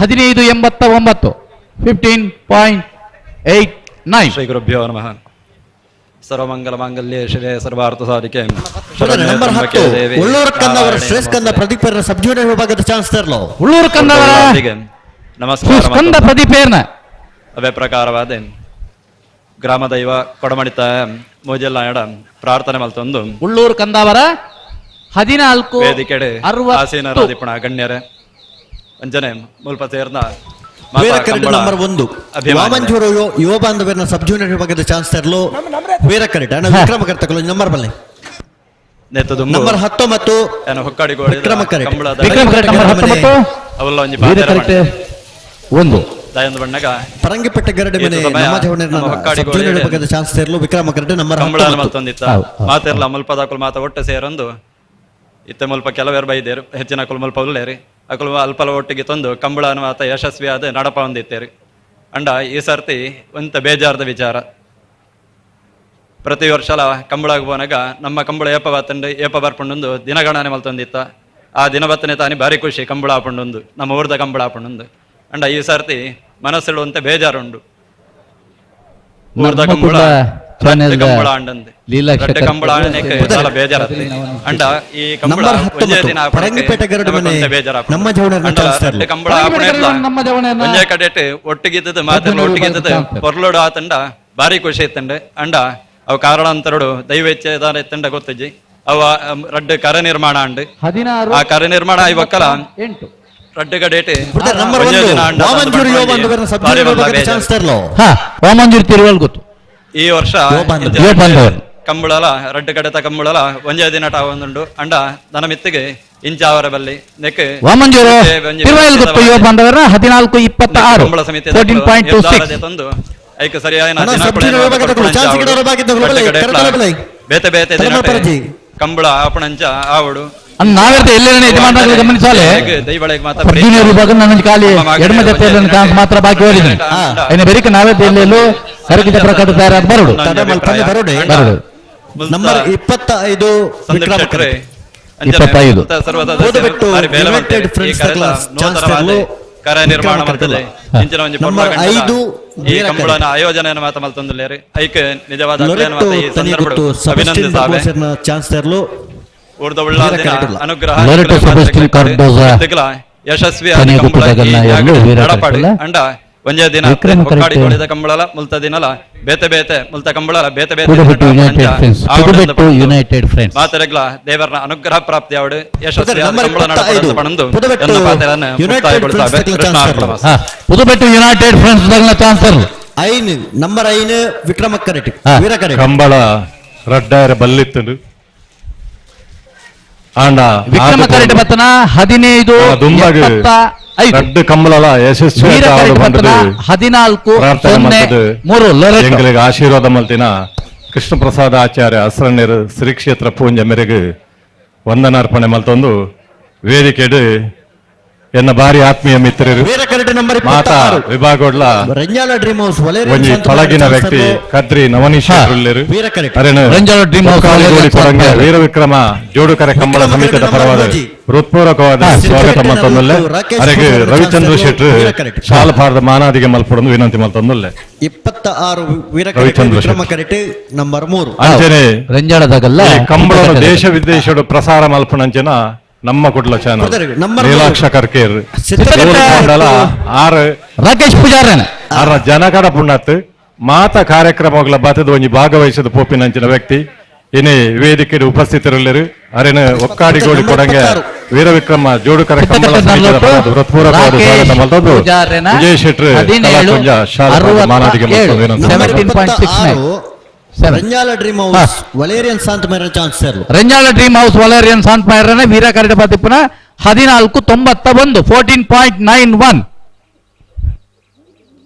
15.89 15.89. ಶ್ರೀ ಗುರುಭ್ಯೋ ನಮಃ. ಸರ್ವಮಂಗಲ ಮಾಂಗಲ್ಯೇ ಶಿವೆ ಸರ್ವಾರ್ಥ ಸಾಧಿಕೆ. ನಂಬರ್ 10 ಉಳ್ಳೂರು ಕಂದವರ ಶ್ರೇಷ್ಠ ಕಂದ ಪ್ರದೀಪರ್ನ ಸಬ್ ಜೂನಿಯರ್ ವಿಭಾಗದ ಚಾನ್ಸ್ ತರಲು ಉಳ್ಳೂರು ಕಂದವರ ನಮಸ್ಕಾರ ಕಂದ ಪ್ರದೀಪೇರ್ನ. ಅದೇ ಪ್ರಕಾರವಾದ ಗ್ರಾಮದೈವ ಕೊಡಮಣಿತ ಮೋಜೆಲ್ಲ ಎಡ ಪ್ರಾರ್ಥನೆ ಮಲ್ತೊಂದು ಉಳ್ಳೂರು ಕಂದವರ 14 ವೇದಿಕೆಡೆ ಆಸೀನರಾದಿಪಣ ಗಣ್ಯರೇ ಅಂಜನೆ ಮುಲ್ಪ ಸೇರ್ನ ನಂಬರ್ 1 ವಾಮಂಜೂರು ಯುವ ಬಾಂಧವ್ಯನ ಸಬ್ ಜೂನಿಯರ್ ವಿಭಾಗದ ಚಾನ್ಸ್ ತರಲು ವೀರ ಕರೆಕ್ಟ್ ಅಣ್ಣ ವಿಕ್ರಮ ಕರ್ತಕಲು ನಂಬರ್ ಬಲ್ಲೆ number 19 Vikrama correct Vikrama correct number 19 ಅವಲ್ಲ ಒಂಜಿ ವೀರ ಕರೆಕ್ಟ್ 1 ದಯಂದ ಬಣ್ಣಗ ಪರಂಗಿಪಟ್ಟೆ ಗರಡೆ ಮನೆ ನಮ್ಮ ಸಬ್ ಜೂನಿಯರ್ ವಿಭಾಗದ ಚಾನ್ಸ್ ತರಲು ವಿಕ್ರಮ ಕರೆಕ್ಟ್ ನಂಬರ್ 19 ಮತ್ತೊಂದಿತ್ತ ಮಾತೆರ್ಲ ಮುಲ್ಪದಾಕುಲ್ ಮಾತ ಒಟ್ಟು ಸೇರೊಂದು ಇತ್ತೆ ಮುಲ್ಪ ಕೆಲವೇರು ಬೈದೇರು ಹೆಚ್ಚಿನ ಕುಲ್ ಮುಲ್ಪ ಉಲ್ಲೇರಿ ಅಕುಲು ಅಲ್ಪಲ ಒಟ್ಟಿಗೆ ತಂದು ಕಂಬಳನ ಮಾತ ಯಶಸ್ವಿಯಾದ ನಡಪ ಹೊಂದಿತ್ತೇರಿ. ಅಂಡ ಈ ಸರ್ತಿ ಒಂತ ಬೇಜಾರದ ವಿಚಾರ, ಪ್ರತಿ ವರ್ಷಲ ಕಂಬಳಾಗ ಹೋನಾಗ ನಮ್ಮ ಕಂಬಳ ಏಪ ಬಾತಂಡು ಏಪ ಬರ್ಪಂಡೊಂದು ದಿನಗಣನೆ ಮಲ್ತೊಂದಿತ್ತ. ಆ ದಿನ ಬತ್ತನೆ ತಾನೇ ಭಾರಿ ಖುಷಿ ಕಂಬಳ ಆಪಂಡೊಂದು ನಮ್ಮ ಊರ್ದ ಕಂಬಳ ಆಪಂಡೊಂದು. ಅಂಡ ಈ ಸರ್ತಿ ಮನಸ್ಸುಂತೆ ಬೇಜಾರುಂಡು ಊರ್ದ ಕಂಬಳ ಕಂಬಳ ಅಂಡಂದೆ ರಡ್ಡ ಕಂಬಳ ಆಣೆಗೆ ಬೇಜಾರತ್ತೆ ಅಂಡ ಈ ಕಂಬಳ ಒಂಜೇ ದಿನ ಬೇಜಾರ ಕಂಬಳ ಒಂಜೇ ಕಡೆಟ್ ಒಟ್ಟಿಗಿದ್ದದು ಮಾತ್ರ ಒಟ್ಟಿಗಿದ್ದದು ಪೊರ್ಲೋಡು ಆತಂಡ ಭಾರಿ ಖುಷಿ ಇತ್ತಂಡೆ ಅಂಡ ಅವು ಕಾರಣಾಂತರಡು ದೈವ ಇಚ್ಛೆ ಎತ್ತಂಡ ಗೊತ್ತಿಜ್ಜಿ ಅವ ರಡ್ಡು ಕರ ನಿರ್ಮಾಣ ಅಂಡ್ ಆ ಕರ ನಿರ್ಮಾಣ ಇವಕ್ಕಲ ರಡ್ಡು ಕಡೆಟ್ ವಾಮಂಜೂರು ತಿರುವಲ್ ಗೊತ್ತು ಈ ವರ್ಷ ಕಂಬಳಲ ರಡ್ಡು ಕಡೆತ ಕಂಬಳಲ ಒಂಜೇ ದಿನ ಒಂದುಂಡು ಅಂಡ ದನ ಮಿತ್ತಿಗೆ ಇಂಚಾವರ ಬಲ್ಲಿ ನೆಕ್ ವಾಮಂಜೂರು ತಿರುವಲ್ ಗೊತ್ತು ಯುವ ಬಾಂಧವರ 14:26 ಕಂಬಳ ಸಮಿತಿ 14.26 ಐಕ ಸರಿಯಾದ ಬೇತೆ ಬೇತೆ ಕಂಬಳ ಆಪಣಂಚ ಆವಡು ನಾವೆರ್ತ ಎಲ್ಲೆಲ್ಲ ಯಜಮಾನರಾಗಲಿ ಗಮನಿಸಾಲೆ ಜೂನಿಯರ್ ವಿಭಾಗ ನನ್ನ ಖಾಲಿ ಎಡಮ ಜೊತೆಯಲ್ಲಿ ಚಾನ್ಸ್ ಮಾತ್ರ ಬಾಕಿ ಹೋಗಿದೆ ಇನ್ನು ಬೆರಿಕ ನಾವೇ ಎಲ್ಲೆಲ್ಲೂ ಕರಕಿತ ಪ್ರಕಾರ ತಯಾರಾದ ಬರಡು ಬರಡು ನಂಬರ್ 25 25 ಕರ ನಿರ್ಮಾಣ ಮಾಡ್ತದೆ ಇಂಚಿನ ಒಂಜಿ ಈ ಕಂಬಳನ ಆಯೋಜನೆಯನ್ನು ಮಾತ ಮಲ್ತೊಂದುಲ್ಲೇರಿ ಐಕ್ ನಿಜವಾದ ಈ ಸಂದರ್ಭಡು ಅಭಿನಂದಿಸಾವೆ ಅನುಗ್ರಹ ಯಶಸ್ವಿ ನಡಪಾಡಿ ಅಂಡ ಒಂಜೇ ದಿನ ಹೊಕ್ಕಾಡಿಗೋಳಿದ ಕಂಬಳಲ ಮುಲ್ತ ದಿನಲ ಬೇತೆ ಬೇತೆ ಮುಲ್ತ ಕಂಬಳಲ ಬೇತೆ ಬೇತೆ ಮಾತೆರೆಗ್ಲ ದೇವರನ ಅನುಗ್ರಹ ಪ್ರಾಪ್ತಿ ಅವಡು ಯಶಸ್ವಿ Kambala ನಡಪಡಂದು ಪುದುಬೆಟ್ಟು United friends chancellor number 5 Vikrama ಕರೆಟ್ ಕಂಬಳ ರಡ್ಡಾಯರ ಬಲ್ಲಿತ್ತಂಡು ವಿಕ್ರಮ ಕರೆಟ್ ಬತ್ತನ 15 ರಡ್ಡು ಕಂಬಳಲ ಯಶಸ್ವಿ 14 0 3 ಆಶೀರ್ವಾದ ಮಲ್ತಿನ ಕೃಷ್ಣ ಪ್ರಸಾದ ಆಚಾರ್ಯ ಅಸ್ರಣ್ಯರು ಶ್ರೀ ಕ್ಷೇತ್ರ ಪೂಂಜ ಮೇರೆಗೆ ವಂದನಾರ್ಪಣೆ ಮಲ್ತೊಂದು ವೇದಿಕೆಡು ಎನ್ನ ಬಾರಿ ಆತ್ಮೀಯ ಮಿತ್ರರು ಮಾತಾ ವಿಭಾಗೋಡ್ಲ ಒಂಜಿ ಪಳಗಿನ ವ್ಯಕ್ತಿ ಕದ್ರಿ ನವನೀಶ್ ವೀರ ವಿಕ್ರಮ ಜೋಡುಕರೆ ಕಂಬಳ ಸಮಿತಿಯ ಪರವಾದ ಹೃತ್ಪೂರ್ವಕವಾದ ಸ್ವಾಗತ ಮಲ್ತೊಂದುಲ್ಲೆ ಅರೆಗೆ ರವಿಚಂದ್ರ ಶೆಟ್ರು ಶಾಲಭಾರದ ಮಾನಾದಿಗೆ ಮಲ್ಪಡೊಂದು ವಿನಂತಿ ಮಲ್ತೊಂದುಲ್ಲೆ 26 ರವಿಚಂದ್ರ ನಂಬರ್ 3 ಅಂಚನೆ ಕಂಬಳ ದೇಶ ವಿದೇಶಡು ಪ್ರಸಾರ ಮಲ್ಪಣಂಚನ ನಮ್ಮ ಕುಡ್ಲ ಚಾನಲ್ ನೀಲಾಕ್ಷ ಕರ್ಕೇರ್ ಆರು ರಾಕೇಶ್ ಪೂಜಾರನ್ ಆರ ಜನಕಡ ಪುಣ್ಣತ್ ಮಾತ ಕಾರ್ಯಕ್ರಮಗಳ ಬತದ ಒಂಜಿ ಭಾಗವಹಿಸಿದ ಪೋಪಿನಂಚಿನ ವ್ಯಕ್ತಿ ಇನಿ ವೇದಿಕೆ ಉಪಸ್ಥಿತರಿಲ್ಲರು ಅರೆನ ಒಕ್ಕಾಡಿಗೋಡಿ ಕೊಡಂಗೆ ವೀರವಿಕ್ರಮ ಜೋಡುಕರ ಕಂಬಳ ಸಮಿತಿಯ ಹೃತ್ಪೂರ್ವಕವಾದ ಸ್ವಾಗತ ಮಲ್ತೊಂದು ವಿಜಯ್ ಶೆಟ್ರು ಕಲಾಕುಂಜ ಶಾಲಾ ಮಾನಾದಿಗೆ ಮಲ್ತೊಂದು ವಿನಂತಿ. ರಂಜಾಲ dream house Valerian Sant Mera chance Renjala dream house Valerian Sant ಮೇರನ ವೀರ ಕರಡ ಪತಿಪ್ಪನ 14.91 14.91.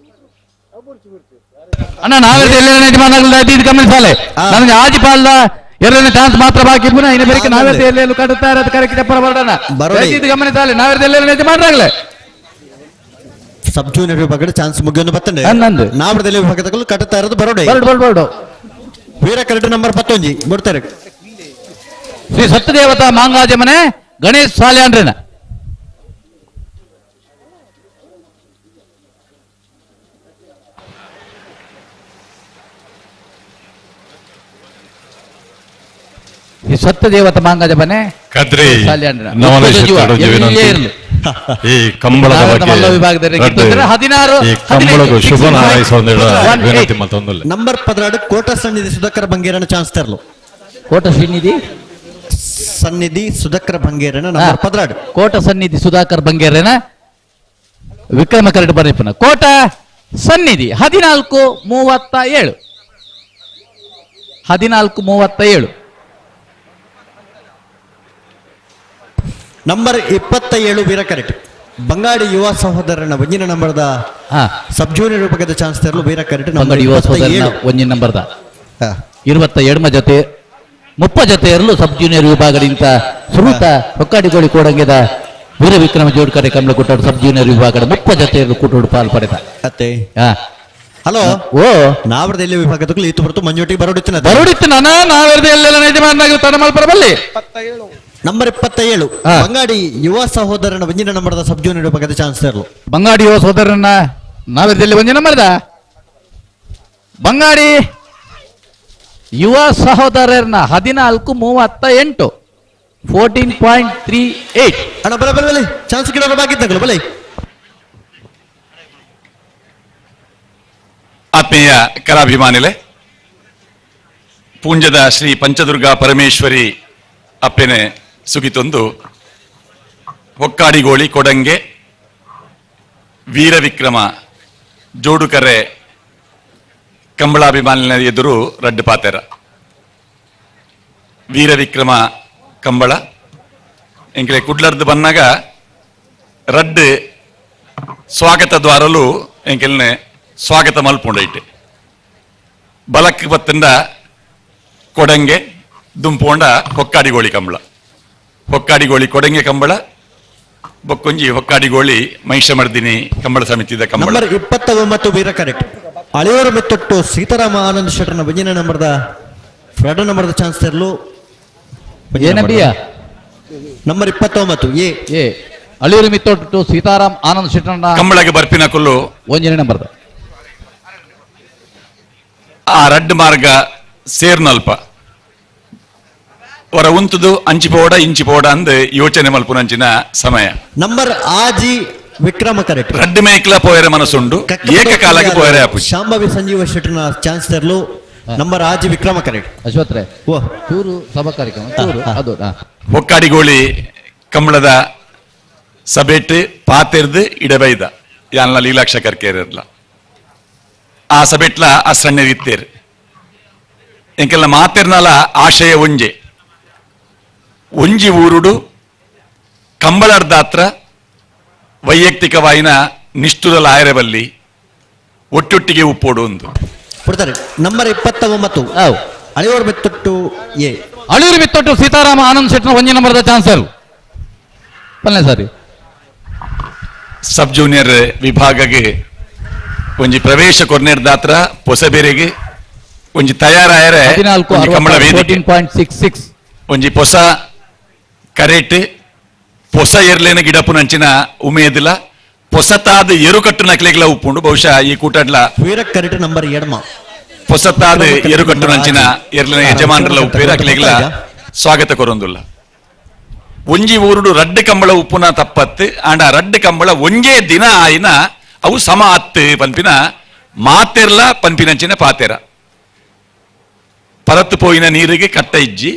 ಅಣ್ಣ ನಾವೆಲ್ಲ ಯಜಮಾನಗಳು ಗಮನಿಸಾಲೆ ನನಗೆ ಆಜಿಪಾಲ್ದ ಎರಡನೇ ಚಾನ್ಸ್ ಮಾತ್ರ ಬಾಕಿ ಪುನಃ ಇನ್ನು ಬೇರೆ ನಾವೇ ಎಲ್ಲೆಲ್ಲೂ ಕಟ್ಟುತ್ತಾ ಇರೋದು ಕರೆಕ್ಟ್ ಪರಬಾರ್ಡಣ ಇದು ಗಮನಿಸಾಲೆ ನಾವೆಲ್ಲ ಯಜಮಾನರಾಗಲೇ ಸಬ್ ಜೂನಿಯರ್ ವಿಭಾಗದ ಚಾನ್ಸ್ ಮುಗಿಯನ್ನು ಬತ್ತಂಡೆ ನಾವರದಲ್ಲಿ ವಿಭಾಗದಲ್ಲಿ ಕಟ್ಟುತ್ತಾ ಇರೋದು ಬರೋಡೆ ಬರೋಡು ವೀರ ಕರಡು ನಂಬರ್ 11 ಬಿಡ್ತಾರೆ ಶ್ರೀ ಸತ್ಯದೇವತಾ ಮಾಂಗಾಜ ಮನೆ ಗಣೇಶ್ ಸಾಲ್ಯಾನ್ರೇನ ಈ ಸತ್ಯದೇವತ ಮಾಂಗಾಜ ಮನೆ ಕದ್ರಿ ಈ ಕಂಬಳದ ಬಗ್ಗೆ 16 ಕಂಬಳಗೂ ಶುಭ ವಿನಂತಿ ಮತ್ತೊಂದು ನಂಬರ್ 16 ಕೋಟ ಸನ್ನಿಧಿ ಸುಧಾಕರ್ ಬಂಗೇರನ ಚಾನ್ಸ್ ತರಲು ಕೋಟ ಸನ್ನಿಧಿ ಸನ್ನಿಧಿ ಸುಧಾಕರ್ ಬಂಗೇರನ ನಂಬರ್ 16 ಕೋಟ ಸನ್ನಿಧಿ ಸುಧಾಕರ್ ಬಂಗೇರನ ವಿಕ್ರಮ ಕರಡು ಬರೀಪನ ಕೋಟ ಸನ್ನಿಧಿ 14.37 14.37 ನಂಬರ್ 27 ವೀರ ಕರೆಕ್ಟ್ ಬಂಗಾಡಿ ಯುವ ಸಹೋದರನ ಒಂಜಿನ ನಂಬರ್ದ ಸಬ್ ಜೂನಿಯರ್ ರೂಪಕದ ಚಾನ್ಸ್ ತರಲು ವೀರ ಕರೆಕ್ಟ್ ಬಂಗಾಡಿ ಯುವ ಸಹೋದರನ ಒಂಜಿನ ನಂಬರ್ದ 27 ಜೊತೆ 30 ಜೊತೆ ಇರಲು ಸಬ್ ಜೂನಿಯರ್ ವಿಭಾಗದಿಂದ ಸುರೂತ ಹೊಕ್ಕಾಡಿಗೋಳಿ ಕೋಡಂಗೆದ ವೀರ ವಿಕ್ರಮ ಜೋಡ್ಕರೆ ಕಮಲ ಕುಟ್ಟಾಡು ಸಬ್ ಜೂನಿಯರ್ ವಿಭಾಗದ 30 ಜೊತೆ ಇರಲು ಕೂಟೋಡು ಪಾಲ್ ಪಡೆದ. ಹಲೋ ಓ ನಾವರದಲ್ಲಿ ವಿಭಾಗದ ಈತು ಹೊರತು ಮಂಜೋಟಿ ಬರೋಡಿತ್ತು ಬರೋಡಿತ್ತು ನಾನ ನಾವರದಲ್ಲಿ ಎಲ್ಲೆಲ್ಲ ಯಜಮಾನರಾಗಿ ತಡಮಲ್ಪರ ಬಲ್ಲಿ ನಂಬರ್ 27 ಬಂಗಾಡಿ ಯುವ ಸಹೋದರನ ಒಂಜಿನ ನಂಬರ್ದ ಸಬ್ ಜೂನಿಯರ್ ವಿಭಾಗದ ಚಾನ್ಸ್ ತರಲು ಬಂಗಾಡಿ ಯುವ ಸಹೋದರನ ನಾವಿರದಲ್ಲಿ ಒಂಜಿ ನಂಬರ್ದ ಬಂಗಾಡಿ ಯುವ ಸಹೋದರರ್ನ 14.38 14.38. ಅಣ್ಣ ಬಲೆ ಬಲೆ ಬಲೆ ಚಾನ್ಸ್ ಗಿಡ ಬಾಕಿದ್ದಾಗಲು ಬಲೆ. ಆತ್ಮೀಯ ಕಲಾಭಿಮಾನಿಲೆ, ಪೂಂಜದ ಶ್ರೀ ಪಂಚದುರ್ಗಾ ಪರಮೇಶ್ವರಿ ಅಪ್ಪೆನೆ ಸುಗಿತೊಂದು ಹೊಕ್ಕಾಡಿಗೋಳಿ ಕೊಡಂಗೆ ವೀರವಿಕ್ರಮ ಜೋಡುಕರೆ ಕಂಬಳಾಭಿಮಾನಿನ ಎದುರು ರಡ್ಡು ಪಾತೆರ. ವೀರವಿಕ್ರಮ ಕಂಬಳ ಎಂಕಲೆ ಕುಡ್ಲರ್ದು ಬನ್ನಾಗ ರಡ್ಡು ಸ್ವಾಗತ ದ್ವಾರಲು ಎಂಕೆಲ್ನೆ ಸ್ವಾಗತ ಮಲ್ಪುಂಡೈಟೆ. ಬಲಕ್ ಬತ್ತಂದ ಕೊಡಂಗೆ ದುಂಪೋಂಡ ಹೊಕ್ಕಾಡಿಗೋಳಿ ಕಂಬಳ, ಹೊಕ್ಕಾಡಿಗೋಳಿ ಕೊಡಂಗೆ ಕಂಬಳ, ಬೊಕ್ಕೊಂಜಿ ಹೊಕ್ಕಾಡಿಗೋಳಿ ಮಹಿಷಮರ್ದಿನಿ ಕಂಬಳ ಸಮಿತಿದ ಕಂಬಳ. ನಂಬರ್ 29 ವೀರ ಕರೆಕ್ಟ್. ಅಳಿಯೂರು ಮೆತ್ತೊಟ್ಟು ಸೀತಾರಾಮ ಆನಂದ್ ಶೆಟ್ಟರ್ನ ಒಂಜಿನ ನಂಬರ್ದ ಎರಡು ನಂಬರ್ದ ಚಾನ್ಸ್ ತರಲು. Number 29 A A Aliyur Mithottu Sitaram Anand ಶೆಟ್ಟರ್ನ ಕಂಬಳಗೆ ಬರ್ಪಿನ ಕೊಲ್ಲು ಒಂಜನೇ ನಂಬರ್ದ ಆ ರಡ್ಡು ಮಾರ್ಗ ಸೇರ್ನಲ್ಪ ಹೊರ ಉಂತುದು ಅಂಚಿ ಪೋಡ ಇಂಚಿ ಪೋಡ ಅಂದ್ ಯೋಚನೆ ಮಲ್ಪುನಂಚಿನ ಸಮಯ. ನಂಬರ್ ಆಜಿ ವಿಕ್ರಮ ಕರೆಕ್ಟ್. ರಡ್ಡು ಮೇಕ್ಲ ಪೋಯರೆ ಮನಸ್ಸುಂಡು ಏಕಕಾಲಕ್ಕೆ ಪೋಯರೆ ಆಪು. ಶಾಂಭವಿ ಸಂಜೀವ ಶೆಟ್ಟರ್ನ ಚಾನ್ಸ್ ತರಲು ನಂಬರ್ ಆಜಿ ವಿಕ್ರಮ ಕರೆಕ್ಟ್. ಅಶ್ವತ್ರೆ ಚೂರು ಸಭಾ ಕಾರ್ಯಕ್ರಮ ಚೂರು ಅದು ಹೊಕ್ಕಾಡಿಗೋಳಿ ಕಂಬಳದ ಸಭೆಟ್ ಪಾತೆರ್ದು ಇಡಬೈದ ಯಾನ್ಲ ಲೀಲಾಕ್ಷ ಕರ್ಕೇರಿರ್ಲ ಆ ಸಭೆಟ್ಲ ಆ ಸಣ್ಣ ಇತ್ತೇರು ಎಂಕೆಲ್ಲ ಮಾತೆರ್ನಲ ಆಶಯ ಒಂಜೆ ಒಂಜಿ ಊರುಡು ಕಂಬಳರ್ದಾತ್ರ ವೈಯಕ್ತಿಕವಾಯಿನ ನಿಷ್ಠುರಲ ಆಯರಬಲ್ಲಿ ಒಟ್ಟೊಟ್ಟಿಗೆ ಉಪ್ಪೋಡು ಒಂದು ಕೊಡ್ತಾರೆ. ನಂಬರ್ 29 ಅಳಿಯೂರು ಮೆತ್ತೊಟ್ಟು ಎ ಅಳಿಯೂರು ಮೆತ್ತೊಟ್ಟು ಸೀತಾರಾಮ ಆನಂದ್ ಶೆಟ್ಟರ್ ಒಂಜಿ ನಂಬರ್ದ ಚಾನ್ಸರ್ ಪಲ್ಲೆ ಸರಿ. ಸಬ್ ಜೂನಿಯರ್ ವಿಭಾಗಗೆ ಒಂಜಿ ಪ್ರವೇಶ ಕೊರ್ನೆರ್ದಾತ್ರ ಪೊಸಬೇರೆಗೆ ಒಂಜಿ ತಯಾರಾಯರೆ ಕಂಬಳ ವೇದಿಕೆ 14.66 ಒಂಜಿ ಪೊಸ ಕರೆಟ್ ಪೊಸ ಎರ್ಲೇನ ಗಿಡಪುನಂಚಿನ ಉಮೇದಿಲ್ಲ ಪೊಸತಾದ ಎರುಕಟ್ಟು ನಕ್ಲೆಗ್ಲ ಉಪ್ಪುಂಡು. ಬಹುಶಃ ಈ ಕೂಟಡ್ಲ ವೀರ ಕರೆಟ್ ನಂಬರ್ ಎಡಮ ಪೊಸತಾದ ಎರುಕಟ್ಟು ನಂಚಿನ ಎರ್ಲಿನ ಯಜಮಾನರ್ಲ ಉಪ್ಪೇರ ಅಕ್ಲೆಗ್ಲ ಸ್ವಾಗತ ಕೊರೊಂದುಲ್ಲ. ಒಂಜಿ ಊರುಡು ರಡ್ಡು ಕಂಬಳ ಉಪ್ಪುನ ತಪ್ಪತ್ತು ಆಂಡ ರಡ್ಡು ಕಂಬಳ ಒಂಜೇ ದಿನ ಆಯಿನ ಅವು ಸಮ ಅತ್ತು ಪನ್ಪಿನ ಮಾತೆರ್ಲ ಪನ್ಪಿನಂಚಿನ ಪಾತೆರ. ಪರತ್ತು ಪೋಯಿನ ನೀರಿಗೆ ಕಟ್ಟ ಇಜ್ಜಿ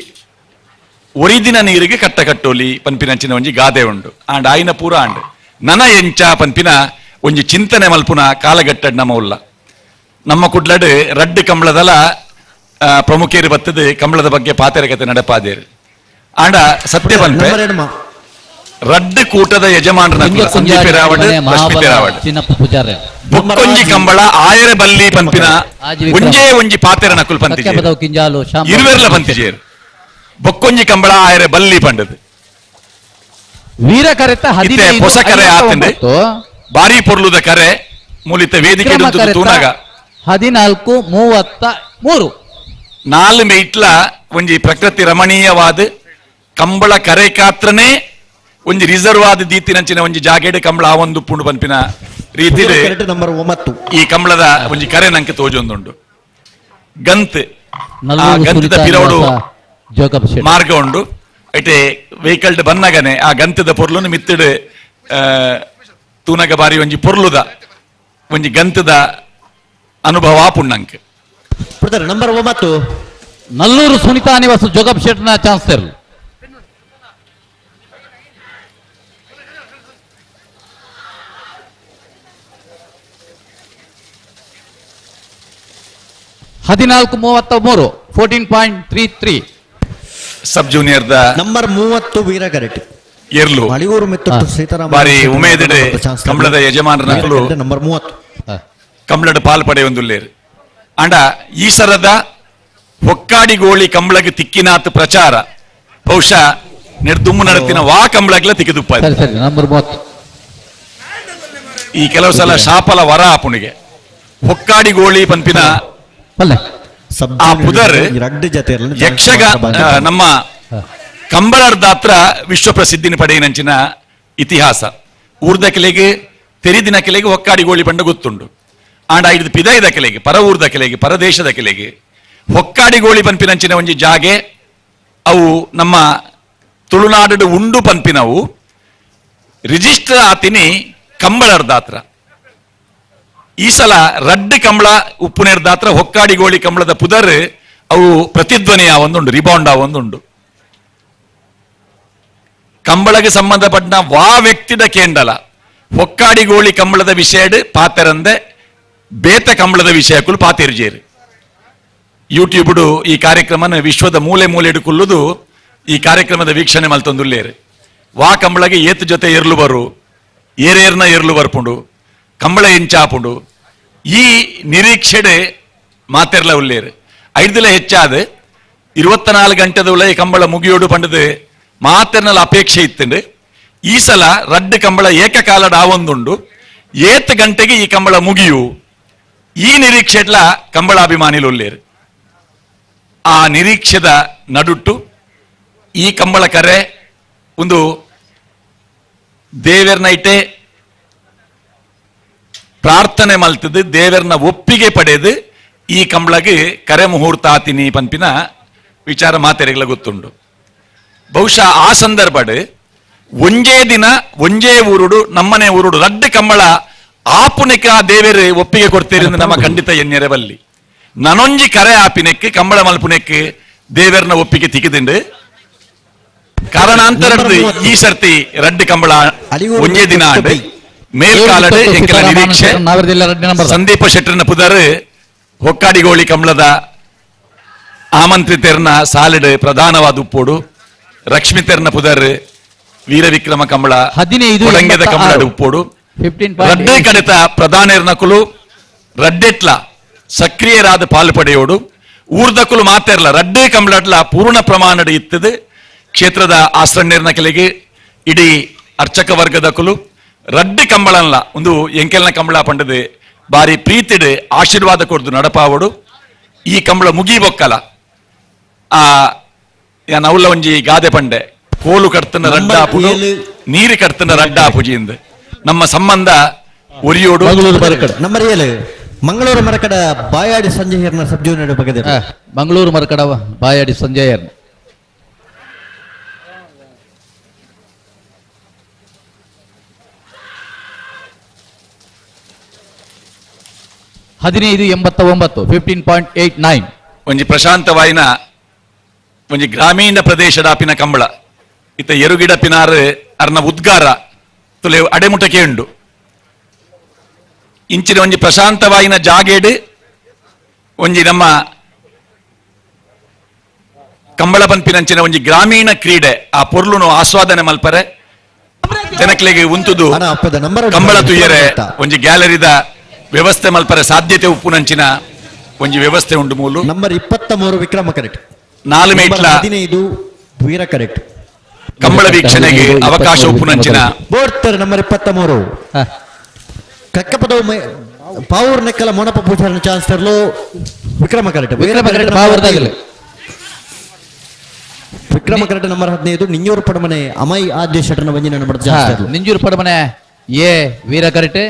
ಒರಿದಿನ ನೀರಿಗೆ ಕಟ್ಟ ಕಟ್ಟೋಲಿ ಪನ್ಪಿನಂಚಿನ ಒಂಜಿ ಗಾದೆ ಉಂಡು. ಆಂಡ ಆಯಿನ ಪೂರ ಆಂಡ್ ನನ ಎಂಚ ಪನ್ಪಿನ ಒಂಜಿ ಚಿಂತನೆ ಮಲ್ಪುನ ಕಾಲಗಟ್ಟಡ್ ನಮ್ಮ ಉಲ್ಲ. ನಮ್ಮ ಕುಡ್ಲಡು ರಡ್ಡು ಕಂಬಳದಲ ಪ್ರಮುಖೇರು ಬತ್ತದು ಕಂಬಳದ ಬಗ್ಗೆ ಪಾತೆರಕತೆ ನಡಪಾದೇರು. ಆಂಡ ಸತ್ಯ ಪನ್ಪೆ ರಡ್ಡು ಕೂಟದ ಯಜಮಾನರ ಸಂದೀಪ ರಾವಡ್ ಲಕ್ಷ್ಮೀ ರಾವಡ್ ಬೊಕ್ಕೊಂಜಿ ಕಂಬಳ ಆಯರ ಬಲ್ಲಿ ಪನ್ಪಿನ ಒಂಜೇ ಒಂಜಿ ಪಾತೆರ ನಕುಲ್ ಪಂತಿಜೇರು ಇರುವೆರ್ಲ ಪಂತಿಜೇರು ಬೊಕ್ಕೊಂಜಿ ಕಂಬಳ ಆಯರ ಬಲ್ಲಿ ಪಂಡದು ವೀರ ಕರೆತ ಹೊಸ ಕರೆ ಆತಂದೆ ಬಾರಿ ಪೊರ್ಲುದ ಕರೆ ಮೂಲಿತ ವೇದಿಕೆ ತೂನಾಗ 14.33 ನಾಲ್ ಮೇಟ್ಲ ಒಂಜಿ ಪ್ರಕೃತಿ ರಮಣೀಯವಾದ ಕಂಬಳ ಕರೆ ಕಾತ್ರನೇ ಒಂಜಿ ರಿಸರ್ವ್ ಆದ ದೀತಿನಂಚಿನ ಒಂಜಿ ಜಾಗೆಡ್ ಕಂಬಳ ಆ ಒಂದು ಪುಂಡು ಪನ್ಪಿನ ರೀತಿ ನಂಬರ್ 9 ಈ ಕಂಬಳದ ಒಂಜಿ ಕರೆ ನಂಗೆ ತೋಜೊಂದುಂಡು. ಗಂತ್ ಗಂತದ ಪಿರವಡು ಮಾರ್ಗ ಉಂಡು. ಐಟೆ ವೆಹಿಕಲ್ ಬನ್ನಗನೆ ಆ ಗಂತದ ಪೊರ್ಲುನು ಮಿತ್ತಡು ತೂನಗ ಬಾರಿ ಒಂಜಿ ಪೊರ್ಲುದ ಒಂಜಿ ಗಂತದ ಅನುಭವ ಪುಣ್ಣಂಕ್. ನಂಬರ್ 9 ನಲ್ಲೂರು ಸುನಿತಾ ನಿವಾಸ ಜೋಗಪ್ ಶೆಟ್ನ ಚಾನ್ಸ್ ತರಲು. ಹದಿನಾಲ್ಕು 33 14.33 sub junior the number 30 Veera correct ಎರ್ಲು ಮಳಿಯೂರು ಮೆತ್ತೊಟ್ಟು Sitarama ಬಾರಿ ಉಮೇದಿಡೆ ಕಂಬಳದ ಯಜಮಾನರ ನಕಲು ನಂಬರ್ 30 ಕಂಬಳದ ಪಾಲ್ ಪಡೆಯೊಂದುಲ್ಲೇರು. ಅಂಡ ಈ ಸರದ ಹೊಕ್ಕಾಡಿಗೋಳಿ ಕಂಬಳಗೆ ತಿಕ್ಕಿನಾತ್ ಪ್ರಚಾರ ಬಹುಶಃ ನಿರ್ದುಮ್ಮು ನಡತಿನ ವಾ ಕಂಬಳಗ್ಲ ತಿಕ್ಕಿದುಪ್ಪ. ನಂಬರ್ 30 ಈ ಕೆಲವು ಸಲ ಶಾಪಲ ವರ ಆಪುಣಿಗೆ ಹೊಕ್ಕಾಡಿಗೋಳಿ ಪಂಪಿನ ಆ ಪುದರ್ ಯಕ್ಷಗ ನಮ್ಮ ಕಂಬಳರ್ದಾತ್ರ ವಿಶ್ವ ಪ್ರಸಿದ್ಧಿನ ಪಡೆಯಿನಂಚಿನ ಇತಿಹಾಸ. ಊರ್ದಕಿಲೆಗೆ ತೆರಿದಿನ ಕೆಲೆಗೆ ಹೊಕ್ಕಾಡಿಗೋಳಿ ಪಂಡ ಗೊತ್ತುಂಡು. ಆಂಡ ಐದು ಪಿದಾಯಿದ ಕೆಲೆಗೆ, ಪರ ಊರ್ದ ಕೆಲೆಗೆ, ಪರದೇಶದ ಕೆಲೆಗೆ ಹೊಕ್ಕಾಡಿಗೋಳಿ ಪನ್ಪಿನಂಚಿನ ಒಂಜಿ ಜಾಗೆ ಅವು ನಮ್ಮ ತುಳುನಾಡು ಉಂಡು ಪನ್ಪಿನವು ರಿಜಿಸ್ಟರ್ ಆತಿನಿ ಕಂಬಳರ್ದಾತ್ರ. ಈ ಸಲ ರಡ್ಡು ಕಂಬಳ ಉಪ್ಪುನೇರ್ದಾತ್ರ ಹೊಕ್ಕಾಡಿಗೋಳಿ ಕಂಬಳದ ಪುದರ್ ಅವು ಪ್ರತಿಧ್ವನಿ ಒಂದುಂಡು, ರಿಬೌಂಡ್ ಒಂದುಂಡು. ಕಂಬಳಗೆ ಸಂಬಂಧಪಟ್ಟ ವಾ ವ್ಯಕ್ತಿದ ಕೇಂಡಲ ಹೊಕ್ಕಾಡಿಗೋಳಿ ಕಂಬಳದ ವಿಷಯಡ್ ಪಾತೆರಂದೆ ಬೇತ ಕಂಬಳದ ವಿಷಯಕ್ಕೂ ಪಾತೆರ್ಜೇರು. ಯೂಟ್ಯೂಬ್ಡು ಈ ಕಾರ್ಯಕ್ರಮನ ವಿಶ್ವದ ಮೂಲೆ ಮೂಲೆಡು ಕುಲ್ಲುದು ಈ ಕಾರ್ಯಕ್ರಮದ ವೀಕ್ಷಣೆ ಮಲ್ತೊಂದುಲ್ಲೇರು. ವಾ ಕಂಬಳಗೆ ಏತು ಜೊತೆ ಎರ್ಲು ಬರು, ಏರೇರ್ನ ಎರ್ಲು ಬರ್ಪುಂಡು, ಕಂಬಳ ಎಂಚಾಪುಂಡು, ಈ ನಿರೀಕ್ಷೆಡೆ ಮಾತೆರ್ಲ ಉಲ್ಲೇರು. ಐದುಲ ಹೆಚ್ಚಾದ 24 ಗಂಟೆದ ಉಳ್ಳ ಈ ಕಂಬಳ ಮುಗಿಯೋಡು ಪಂಡದು ಮಾತೆರ್ನಲ ಅಪೇಕ್ಷೆ ಇತ್ತಂಡು. ಈ ಸಲ ರಡ್ಡು ಕಂಬಳ ಏಕಕಾಲದ ಆವೊಂದುಂಡು, 8 ಗಂಟೆಗೆ ಈ ಕಂಬಳ ಮುಗಿಯು ಈ ನಿರೀಕ್ಷೆಡ್ಲ ಕಂಬಳಾಭಿಮಾನಿಲು ಉಲ್ಲೇರು. ಆ ನಿರೀಕ್ಷೆದ ನಡುಟ್ಟು ಈ ಕಂಬಳ ಕರೆ ಒಂದು ದೇವರ್ನೈಟೆ ಪ್ರಾರ್ಥನೆ ಮಲ್ತದ್ದು, ದೇವರ್ನ ಒಪ್ಪಿಗೆ ಪಡೆದು ಈ ಕಂಬಳಗೆ ಕರೆ ಮುಹೂರ್ತ ಆತಿನಿ ಪನ್ಪಿನ ವಿಚಾರ ಮಾತೆರೆಗಳ ಗೊತ್ತುಂಡು. ಬಹುಶಃ ಆ ಸಂದರ್ಭಡ್ ಒಂಜೇ ದಿನ ಒಂಜೇ ಊರುಡು ನಮ್ಮನೆ ಊರುಡು ರಡ್ಡು ಕಂಬಳ ಆಪುನಿಕ ದೇವರು ಒಪ್ಪಿಗೆ ಕೊಡ್ತೀರಿ ನಮ್ಮ ಖಂಡಿತ ಎನ್ನೆರೆ ಬಲ್ಲಿ. ನನೊಂಜಿ ಕರೆ ಆಪಿನೆಕ್ಕೆ ಕಂಬಳ ಮಲ್ಪುನೆಕ್ಕೆ ದೇವರ್ನ ಒಪ್ಪಿಗೆ ತಿಕ್ಕಿದಿಂಡು. ಕಾರಣಾಂತರ ಈ ಸರ್ತಿ ರಡ್ಡು ಕಂಬಳ ಒಂಜೇ ದಿನ ಮೇಲ್ಕಾಲಡೆ ಎಂಕೆಲ ನಿರೀಕ್ಷೆ. ಸಂದೀಪ ಶೆಟ್ಟರ್ನ ಪುದರ್ ಹೊಕ್ಕಾಡಿಗೋಳಿ ಕಂಬಳದ ಆಮಂತ್ರಿತೆರ್ನ ಸಾಲಿಡ್ ಪ್ರಧಾನವಾದ ಉಪ್ಪೋಡು. ರಕ್ಷ್ಮಿತೆರ್ನ ಪುದರ್ ವೀರವಿಕ್ರಮ ಕಂಬಳ 15 ಕಂಬಳ ಉಪ್ಪೋಡು. ರಡ್ಡೆ ಕಡೆತ ಪ್ರಧಾನರ್ನಕುಲು ರಡ್ಡೆಟ್ಲ ಸಕ್ರಿಯರಾದ ಪಾಲು ಪಡೆಯೋಡು. ಊರ್ದಕುಲು ಮಾತೆರ್ಲ ರಡ್ಡೆ ಕಂಬಳಟ್ಲ ಪೂರ್ಣ ಪ್ರಮಾಣದ ಇತ್ತದು. ಕ್ಷೇತ್ರದ ಆಶ್ರಣ್ಯರ್ನ ಕೆಲೆಗೆ ಇಡೀ ಅರ್ಚಕ ವರ್ಗದಕುಲು ರಡ್ಡು ಕಂಬಳನ್ಲ ಒಂದು ಎಂಕೆಲ್ನ ಕಂಬಳ ಪಂಡದು ಬಾರಿ ಪ್ರೀತಿಡು ಆಶೀರ್ವಾದ ಕೊಡ್ದು ನಡಪಾವಡು. ಈ ಕಂಬಳ ಮುಗಿಬೊಕ್ಕಲ ಆ ಅವಲ್ಲ ಒಂಜಿ ಗಾದೆ ಪಂಡೆ, ಕೋಲು ಕಡ್ತನ ರಡ್ಡಾಪುಡು ನೀರು ಕಡ್ತನ ರಡ್ಡಾಪುಜಿಂದ ನಮ್ಮ ಸಂಬಂಧ ಒರಿಯೋಡು. Number 7 Mangaluru ಮರಕಡ ಬಾಯಾಡಿ Sanjay sub junior ಬಗ್ಗೆ. ಮಂಗಳೂರು ಮರಕಡ ಬಾಯಾಡಿ ಸಂಜಯ್ 15.89 15.89. ಒಂಜಿ ಪ್ರಶಾಂತವಾಯಿನ ಒಂಜಿ ಗ್ರಾಮೀಣ ಪ್ರದೇಶದ ಅಪಿನ ಕಂಬಳ ಇತ್ತ ಎರುಗಿಡ ಪಿನಾರ್ ಅರ್ನ ಉದ್ಗಾರ ತುಲೆ ಅಡೆಮುಟಕೆ ಉಂಡು. ಇಂಚಿನ ಒಂಜಿ ಪ್ರಶಾಂತವಾಯಿನ ಜಾಗೇಡು ಒಂಜಿ ನಮ್ಮ ಕಂಬಳ ಪನ್ಪಿನಂಚಿನ ಒಂಜಿ ಗ್ರಾಮೀಣ ಕ್ರೀಡೆ ಆ ಪೊರ್ಲುನು ಆಸ್ವಾದನೆ ಮಲ್ಪರೆ ಜನಕ್ಲೆಗೆ ಉಂತುದು ಕಂಬಳ ತುಯ್ಯರೆ ಒಂಜಿ ಗ್ಯಾಲರಿದ ವ್ಯವಸ್ಥೆ ಮಲ್ಪರೆ ಸಾಧ್ಯತೆ ಉಪ್ಪುನಂಚಿನ ಒಂಜಿ ವ್ಯವಸ್ಥೆ ಉಂಡು. ಮೂಲು ನಂಬರ್ 23 ವಿಕ್ರಮ ಕರೆಕ್ಟ್, 4 ಮೇಟ್ಲ 15 ವೀರ ಕರೆಕ್ಟ್. ಕಂಬಳ ವೀಕ್ಷಣೆಗೆ ಅವಕಾಶ ಉಪ್ಪುನಂಚಿನ ಬೋಡ್ತಾರೆ. ನಂಬರ್ 23 ಕಕ್ಕಪದವು ಪಾವೂರ್ ನೆಕ್ಕಲ ಮೊಣಪ ಪೂಜಾರನ ಚಾನ್ಸ್ ತರಲು ವಿಕ್ರಮ ಕರೆಕ್ಟ್. ವಿಕ್ರಮ ಕರೆಕ್ಟ್ ಪಾವೂರ್ದಾಗಲಿ. ವಿಕ್ರಮ ಕರೆಕ್ಟ್ ನಂಬರ್ 15 ನಿಂಜೂರು ಪಡಮನೆ ಅಮೈ ಆದ್ಯ ಶಟನ ವಂಜನ ನಂಬರ್ ನಿಂಜೂರು ಪಡಮನೆ ಎ ವೀರ ಕರೆಕ್ಟ್,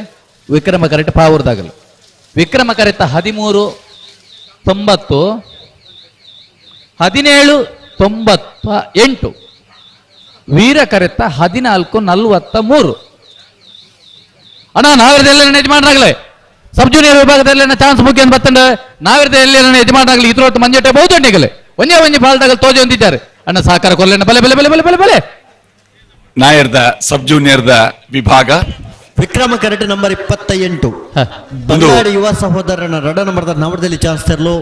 ವಿಕ್ರಮ ಕರೆಕ್ಟ್ ಪಾವೂರ್ದಾಗಲಿ. ವಿಕ್ರಮ ಕರೆಕ್ಟ್ 13.90 17.98, ವೀರ ಕರೆತ 14.43. ಅಣ್ಣ ನಾವಿರದೆಲ್ಲ ಯಜಮಾನರಾಗಲೇ ಸಬ್ ಜೂನಿಯರ್ ವಿಭಾಗದಲ್ಲಿ ಚಾನ್ಸ್ ಮುಖ್ಯ ಅಂತ ಬತ್ತಂಡ ನಾವಿರದ ಎಲ್ಲಿ ಯಜಮಾನರಾಗಲಿ ಇದ್ರ ಹೊತ್ತು ಮಂಜಟೆ ಬಹುದೊಂಡಿಗಲೆ ಒಂದೇ ಒಂಜಿ ಬಾಲ್ದಾಗಲು ತೋಜೆ ಹೊಂದಿದ್ದಾರೆ. ಅಣ್ಣ ಸಹಕಾರ ಕೊಲ್ಲೆಣ್ಣ ಬಲೆ ಬಲೆ ಬಲೆ ಬಲೆ ಬಲೆ ಬಲೆ. ನಾಯರ್ದ ಸಬ್ ಜೂನಿಯರ್ದ ವಿಭಾಗ ವಿಕ್ರಮ ಕರೆಕ್ಟ್ ನಂಬರ್ 28 ಬಂಗಾಡಿ ಯುವ ಸಹೋದರನ ರಡ ನಂಬರ್ದ ನವರದಲ್ಲಿ ಚಾನ್ಸ್ ತರಲು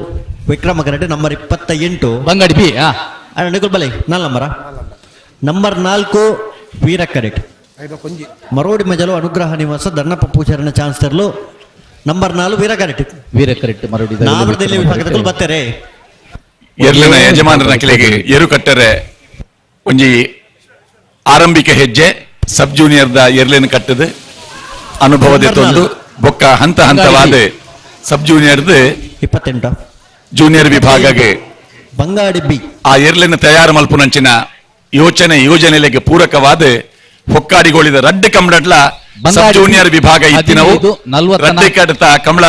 Vikrama correct number 28 Bangadi B ಅಣ್ಣ ಬಲೆ 4 ನಂಬರ. ನಂಬರ್ 4 ವೀರ ಕರೆಕ್ಟ್ ಮರೋಡಿ ಮಜಲು ಅನುಗ್ರಹ ನಿವಾಸ ದಣ್ಣಪ್ಪ ಪೂಜಾರನ ಚಾನ್ಸ್ ತರಲು ನಂಬರ್ 4 ವೀರ ಕರೆಕ್ಟ್. ವೀರ ಕರೆಕ್ಟ್ ಮರೋಡಿ ನಾವರದಲ್ಲಿ ವಿಭಾಗದಲ್ಲಿ ಬರ್ತಾರೆ. ಎರ್ಲಿನ ಯಜಮಾನರ ಕೆಳಗೆ ಎರು ಕಟ್ಟರೆ ಒಂಜಿ ಆರಂಭಿಕ ಹೆಜ್ಜೆ ಸಬ್ ಜೂನಿಯರ್ದ ಎರ್ಲಿನ ಕಟ್ಟದು ಅನುಭವದ ತಂದು ಬೊಕ್ಕ ಹಂತ ಹಂತವಾದ ಸಬ್ ಜೂನಿಯರ್ದ 28 ಜೂನಿಯರ್ ವಿಭಾಗಕ್ಕೆ ಬಂಗಾಡಿ ಬಿ ಆ ಎರ್ಲಿನ ತಯಾರು ಮಲ್ಪುನಂಚಿನ ಯೋಚನೆ ಯೋಜನೆಗೆ ಪೂರಕವಾದ ಹೊಕ್ಕಾಡಿಗೋಳಿದ ರಡ್ಡು ಕಂಬಳಟ್ಲ ಸಬ್ ಜೂನಿಯರ್ ವಿಭಾಗ ಇತ್ತಿನವು ರಡ್ಡೆ ಕಡತ ಕಂಬಳ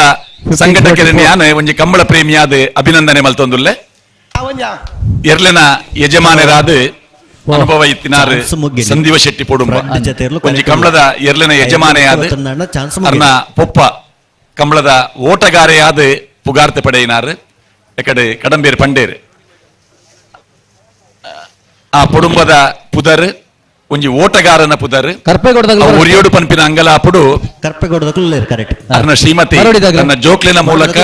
ಸಂಘಟಕರ ಯಾನ್ ಒಂಜಿ ಕಂಬಳ ಪ್ರೇಮಿಯಾದ ಅಭಿನಂದನೆ ಮಲ್ತೊಂದುಲ್ಲೆ. ಎರ್ಲೆನ ಯಜಮಾನರಾದ ಅನುಭವ ಇತ್ತಿನಾರು ಸಂದೀವ ಶೆಟ್ಟಿ ಪೊಡುಂಬ ಒಂಜಿ ಕಂಬಳದ ಎರ್ಲೆನ ಯಜಮಾನೆಯಾದ ಅರ್ನ ಪೊಪ್ಪ ಕಂಬಳದ ಓಟಗಾರೆಯಾದ ಪುಗಾರ್ತೆ ಪಡೆಯಿನಾರು ಎಕಡೆ ಕಡಂಬೇರು ಪಂಡೇರು ಆ ಪೊಡುಂಬದ ಪುದರ್ ಒಂಜಿ ಓಟಗಾರನ ಪುದರ್ ಒರಿಯೋಡು ಪನ್ಪಿನ ಅಂಗಲಾಪುಡು ಅರ್ನ ಶ್ರೀಮತಿ ತನ್ನ ಜೋಕ್ಲಿನ ಮೂಲಕ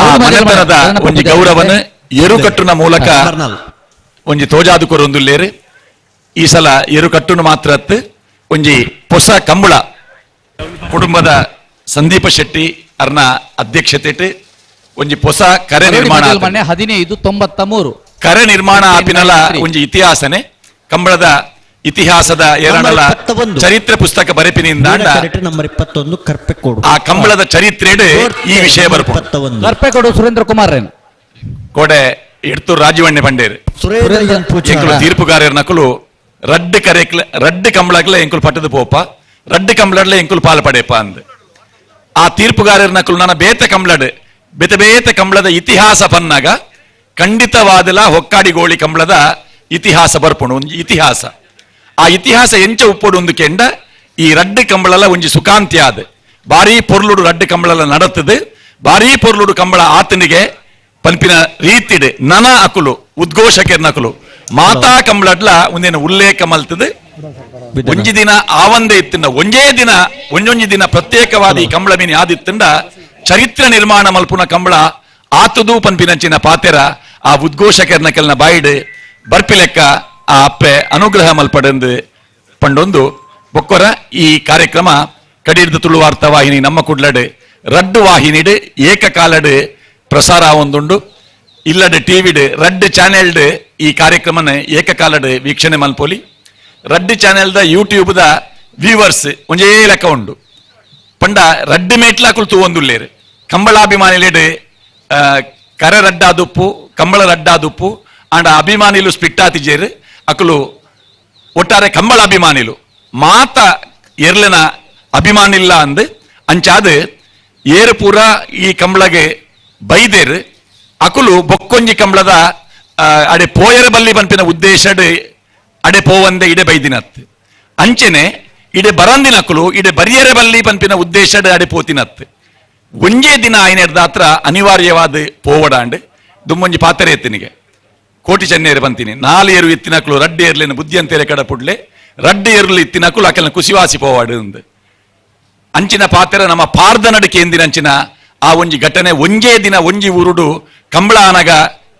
ಆ ಮನೆತನದ ಒಂಜಿ ಗೌರವನ ಎರುಕಟ್ಟುನ ಮೂಲಕ ಒಂಜಿ ತೋಜಾದು ಕೊರೊಂದುಲ್ಲೇರು. ಈ ಸಲ ಎರುಕಟ್ಟುನು ಮಾತ್ರ ಒಂಜಿ ಹೊಸ ಕಂಬಳ ಕುಟುಂಬದ ಸಂದೀಪ ಶೆಟ್ಟಿ ಅರ್ನ ಅಧ್ಯಕ್ಷತೆ ಒಂಜಿ ಹೊಸ ಕರೆ ನಿರ್ಮಾಣ 1593 ಕರೆ ನಿರ್ಮಾಣ ಆಪಿನಲ ಒಂಜಿ ಇತಿಹಾಸನೆ ಕಂಬಳದ ಇತಿಹಾಸದ ಏರನಲ ಚರಿತ್ರೆ ಪುಸ್ತಕ ಬರೆಪಿನಿಂದ ನಂಬರ್ 21 ಕರ್ಪೆಕೋಡು ಆ ಕಂಬಳದ ಚರಿತ್ರೆಡ್ ಈ ವಿಷಯ ಬರ್ಪು. ಕರ್ಪೆಕೋಡು ಸುರೇಂದ್ರ ಕುಮಾರ್ ಕೋಡೆ ಎಡ್ತೂರು ರಾಜೀವಣ್ಣೆ ಪಂಡೇರು ಎಂಕುಲು ತೀರ್ಪುಗಾರರ ನಕಲು ರಡ್ಡು ಕರೆಕ್ಲ ರಡ್ಡು ಕಂಬಳಗ್ಲ ಎಂಕುಲು ಪಟ್ಟದ ಪೋಪ ರಡ್ಡು ಕಂಬಳಡ್ಲ ಎಂಕುಲು ಪಾಲು ಪಡೆಯಪ್ಪ ಅಂದ್ ಆ ತೀರ್ಪುಗಾರರ ನಕಲು ನನ್ನ ಬೇತೆ ಕಂಬಳಡ್ ಬೇತೆ ಬೇತೆ ಕಂಬಳದ ಇತಿಹಾಸ ಪನ್ನಾಗ ಖಂಡಿತವಾದಲ ಹೊಕ್ಕಾಡಿಗೋಳಿ ಕಂಬಳದ ಇತಿಹಾಸ ಬರ್ಪುಣು ಒಂಜಿ ಇತಿಹಾಸ. ಆ ಇತಿಹಾಸ ಎಂಚ ಉಪ್ಪೊಡು ಒಂದು ಕೆಂಡ ಈ ರಡ್ಡು ಕಂಬಳಲ ಒಂಜಿ ಸುಖಾಂತಿ ಆದ ಬಾರೀ ಪೊರ್ಲುಡು ರಡ್ಡು ಕಂಬಳಲ ನಡತದು ಬಾರೀ ಪೊರ್ಲುಡು ಕಂಬಳ ಆತನಿಗೆ ಪನ್ಪಿನ ರೀತಿಡ್ ನನ ಅಕುಲು ಉದ್ಘೋಷಕರ್ ನಕುಲು ಮಾತಾ ಕಂಬಳಡ್ಲ ಒಂದೇನು ಉಲ್ಲೇಖ ಮಲ್ತದು. ಒಂಜಿ ದಿನ ಆವಂದೇ ಇತ್ತಿಂಡ ಒಂಜೇ ದಿನ ಒಂಜೊಂಜಿ ದಿನ ಪ್ರತ್ಯೇಕವಾದ ಈ ಕಂಬಳ ಮೀನಿ ಆದಿತ್ತಿಂಡ ಚರಿತ್ರೆ ನಿರ್ಮಾಣ ಮಲ್ಪುನ ಕಂಬಳ ಆತುದು ಪನ್ಪಿನಂಚಿನ ಪಾತೆರ ಆ ಉದ್ಘೋಷಕರ್ನ ಕೆಲನ ಬಾಯಿಡ್ ಬರ್ಪಿಲೆಕ್ಕ ಆ ಅಪ್ಪೆ ಅನುಗ್ರಹ ಮಲ್ಪಡೆಂದು ಪಂಡೊಂದು ಬೊಕ್ಕೊರ ಈ ಕಾರ್ಯಕ್ರಮ ಕಡೀರ್ದ ತುಳು ವಾರ್ತಾ ವಾಹಿನಿ ನಮ್ಮ ಕುಡ್ಲಡ್ ರಡ್ಡು ವಾಹಿನಿಡ್ ಏಕಕಾಲಡ್ ಪ್ರಸಾರ ಒಂದುಂಡು. ಇಲ್ಲಡ್ ಟಿವಿಡ್ ರಡ್ಡು ಚಾನೆಲ್ಡ್ ಈ ಕಾರ್ಯಕ್ರಮನ ಏಕಕಾಲಡ್ ವೀಕ್ಷಣೆ ಮಲ್ಪೊಲಿ. ರಡ್ಡು ಚಾನೆಲ್ದ ಯೂಟ್ಯೂಬ್ದ ವ್ಯೂವರ್ಸ್ ಒಂಜೇ ಲೆಕ್ಕ ಉಂಡು ಪಂಡ ರಡ್ಡು ಮೇಟ್ಲಾಕುಲು ತೂವೊಂದುಲ್ಲೇರು. ಕಂಬಳಾಭಿಮಾನಿಲೆಡ್ ಕರ ರಡ್ಡಾದುಪ್ಪು ಕಂಬಳ ರಡ್ಡಾದುಪ್ಪು ಆಂಡ ಅಭಿಮಾನಿಲು ಸ್ಪಿಟ್ಟಾತಿಜೇರು ಅಕುಲು ಒಟ್ಟಾರೆ ಕಂಬಳ ಅಭಿಮಾನಿಲು ಮಾತ ಎರ್ಲೆನ ಅಭಿಮಾನಿಲ್ಲ ಅಂದ್ ಅಂಚಾದ ಏರು ಪೂರ ಈ ಕಂಬಳಗೆ ಬೈದೇರು ಅಕುಲು ಬೊಕ್ಕೊಂಜಿ ಕಂಬಳದ ಅಡೆ ಪೋಯರ ಬಲ್ಲಿ ಪನ್ಪಿನ ಉದ್ದೇಶಡ್ ಅಡೆ ಪೋವಂದೆ ಇಡೆ ಬೈದಿನತ್ ಅಂಚೆನೆ ಇಡೆ ಬರಂದಿನಕುಲು ಇಡೆ ಬರಿಯರೆ ಬಲ್ಲಿ ಪನ್ಪಿನ ಉದ್ದೇಶಡ್ ಅಡೆ ಪೋತಿನತ್ ಒಂಜೇ ದಿನ ಆಯ್ನೆರ್ದಾತ್ರ ಅನಿವಾರ್ಯವಾದ ಪೋವಡಾಂಡ್ ದುಮ್ಮೊಂಜಿ ಪಾತ್ರೆ ಎತ್ತಿನಿಗೆ ಕೋಟಿ ಚೆನ್ನೇರು ಬಂತೀನಿ ನಾಲು ಏರು ಇತ್ತಿನಕುಲು ರಡ್ಡು ಏರ್ಲೇನು ಬುದ್ಧಿ ಅಂತೇರೆ ಕಡ ಪುಡ್ಲೆ ರಡ್ಡು ಏರ್ಲು ಇತ್ತಿನಕುಲು ಅಕೆಲ ಕುಸಿವಾಸಿ ಪೋವಾಡು ಅಂದು ಅಂಚಿನ ಪಾತ್ರೆ ನಮ್ಮ ಪಾರ್ದ ನಡು ಕೇಂದಿನಂಚಿನ ಆ ಒಂಜಿ ಘಟನೆ ಒಂಜೇ ದಿನ ಒಂಜಿ ಊರುಡು ಕಂಬಳ ಆನಗ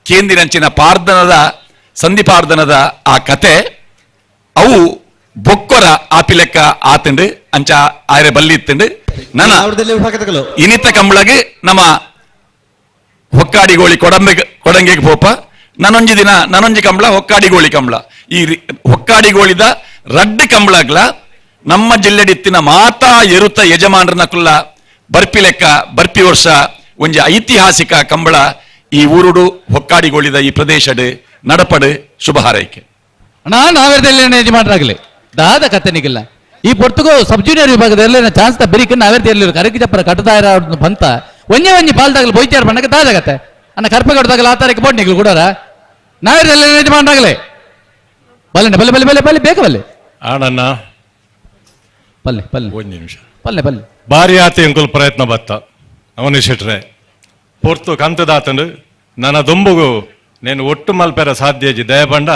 ಕೇಂದಿನಂಚಿನ ಪಾರ್ದನದ ಸಂಧಿಪಾರ್ದನದ ಆ ಕತೆ ಅವು ಬೊಕ್ಕೊರ ಆಪಿಲೆಕ್ಕ ಆತಂಡು ಅಂಚ ಆರೆ ಬಲ್ಲಿ ಇತ್ತಂಡು. ನನ್ನ ಇನಿತ ಕಂಬಳಗೆ ನಮ್ಮ ಹೊಕ್ಕಾಡಿಗೋಳಿ ಕೊಡಂಬೆ ಕೊಡಂಗೆಗೆ ಪೋಪ ನಾನೊಂಜಿ ದಿನ ನಾನೊಂಜಿ ಕಂಬಳ ಹೊಕ್ಕಾಡಿಗೋಳಿ ಕಂಬಳ ಈ ಹೊಕ್ಕಾಡಿಗೋಳಿದ ರಡ್ಡು ಕಂಬಳಗ್ಲ ನಮ್ಮ ಜಿಲ್ಲೆಡಿತ್ತಿನ ಮಾತಾ ಎರುತ ಯಜಮಾನರನ ಕುಲ್ಲ ಬರ್ಪಿ ಲೆಕ್ಕ ಬರ್ಪಿ ವರ್ಷ ಒಂಜಿ ಐತಿಹಾಸಿಕ ಕಂಬಳ ಈ ಊರುಡು ಹೊಕ್ಕಾಡಿಗೋಳಿದ ಈ ಪ್ರದೇಶಡ್ ನಡಪಡು ಶುಭ ಹಾರೈಕೆ. ಅಣ್ಣ ನಾವೇರ್ದಲ್ಲಿ ಯಜಮಾನರಾಗಲಿ ದಾದ ಕತೆನಿಗಿಲ್ಲ ಈ ಪೊರ್ತುಗೋ ಸಬ್ ಜೂನಿಯರ್ ವಿಭಾಗದಲ್ಲಿ ಚಾನ್ಸ್ ಬೆರಿಕ ನಾವೇರ್ದಲ್ಲಿ ಕರಗಿ ಚಪ್ಪರ ಕಟ್ಟದಾರ ಬಂತ ಒಂಜೆ ಒಂಜಿ ಪಾಲ್ದಾಗಲಿ ಬೊಯ್ಚಾರ ಬಣ್ಣಕ್ಕೆ ದಾದಾಗತ್ತೆ ಅಣ್ಣ ಕರ್ಪಗಡ್ದಾಗಲ ಆ ತಾರೀಕು ಬೋಟ್ ನಿಗ್ಲು ಕೂಡ ನಾವೇರ್ದಲ್ಲಿ ಯಜಮಾನರಾಗಲಿ ಬಲ್ಲೆ ಬಲ್ಲೆ ಬಲ್ಲೆ ಬಲ್ಲೆ ಬಲ್ಲೆ ಬೇಗ ಬಲ್ಲೆ ಆಣಣ್ಣ ಪಲ್ಲೆ ಪಲ್ಲೆ ಒಂದು ನಿಮಿಷ ಪಲ್ಲೆ ಪಲ್ಲೆ ಭಾರಿ ಆತ ಎಂಕುಲ್ ಪ್ರಯತ್ನ ಬತ್ತ ಅವನಿ ಶೆಟ್ರೆ ಪೊರ್ತು ಕಂತದಾತಂಡು ನನ್ನ ದೊಂಬುಗು నేను ಒಟ್ಟು ಮಲ್ಪೆರ ಸಾಧ್ಯಜಿ ದಯಬಂಡ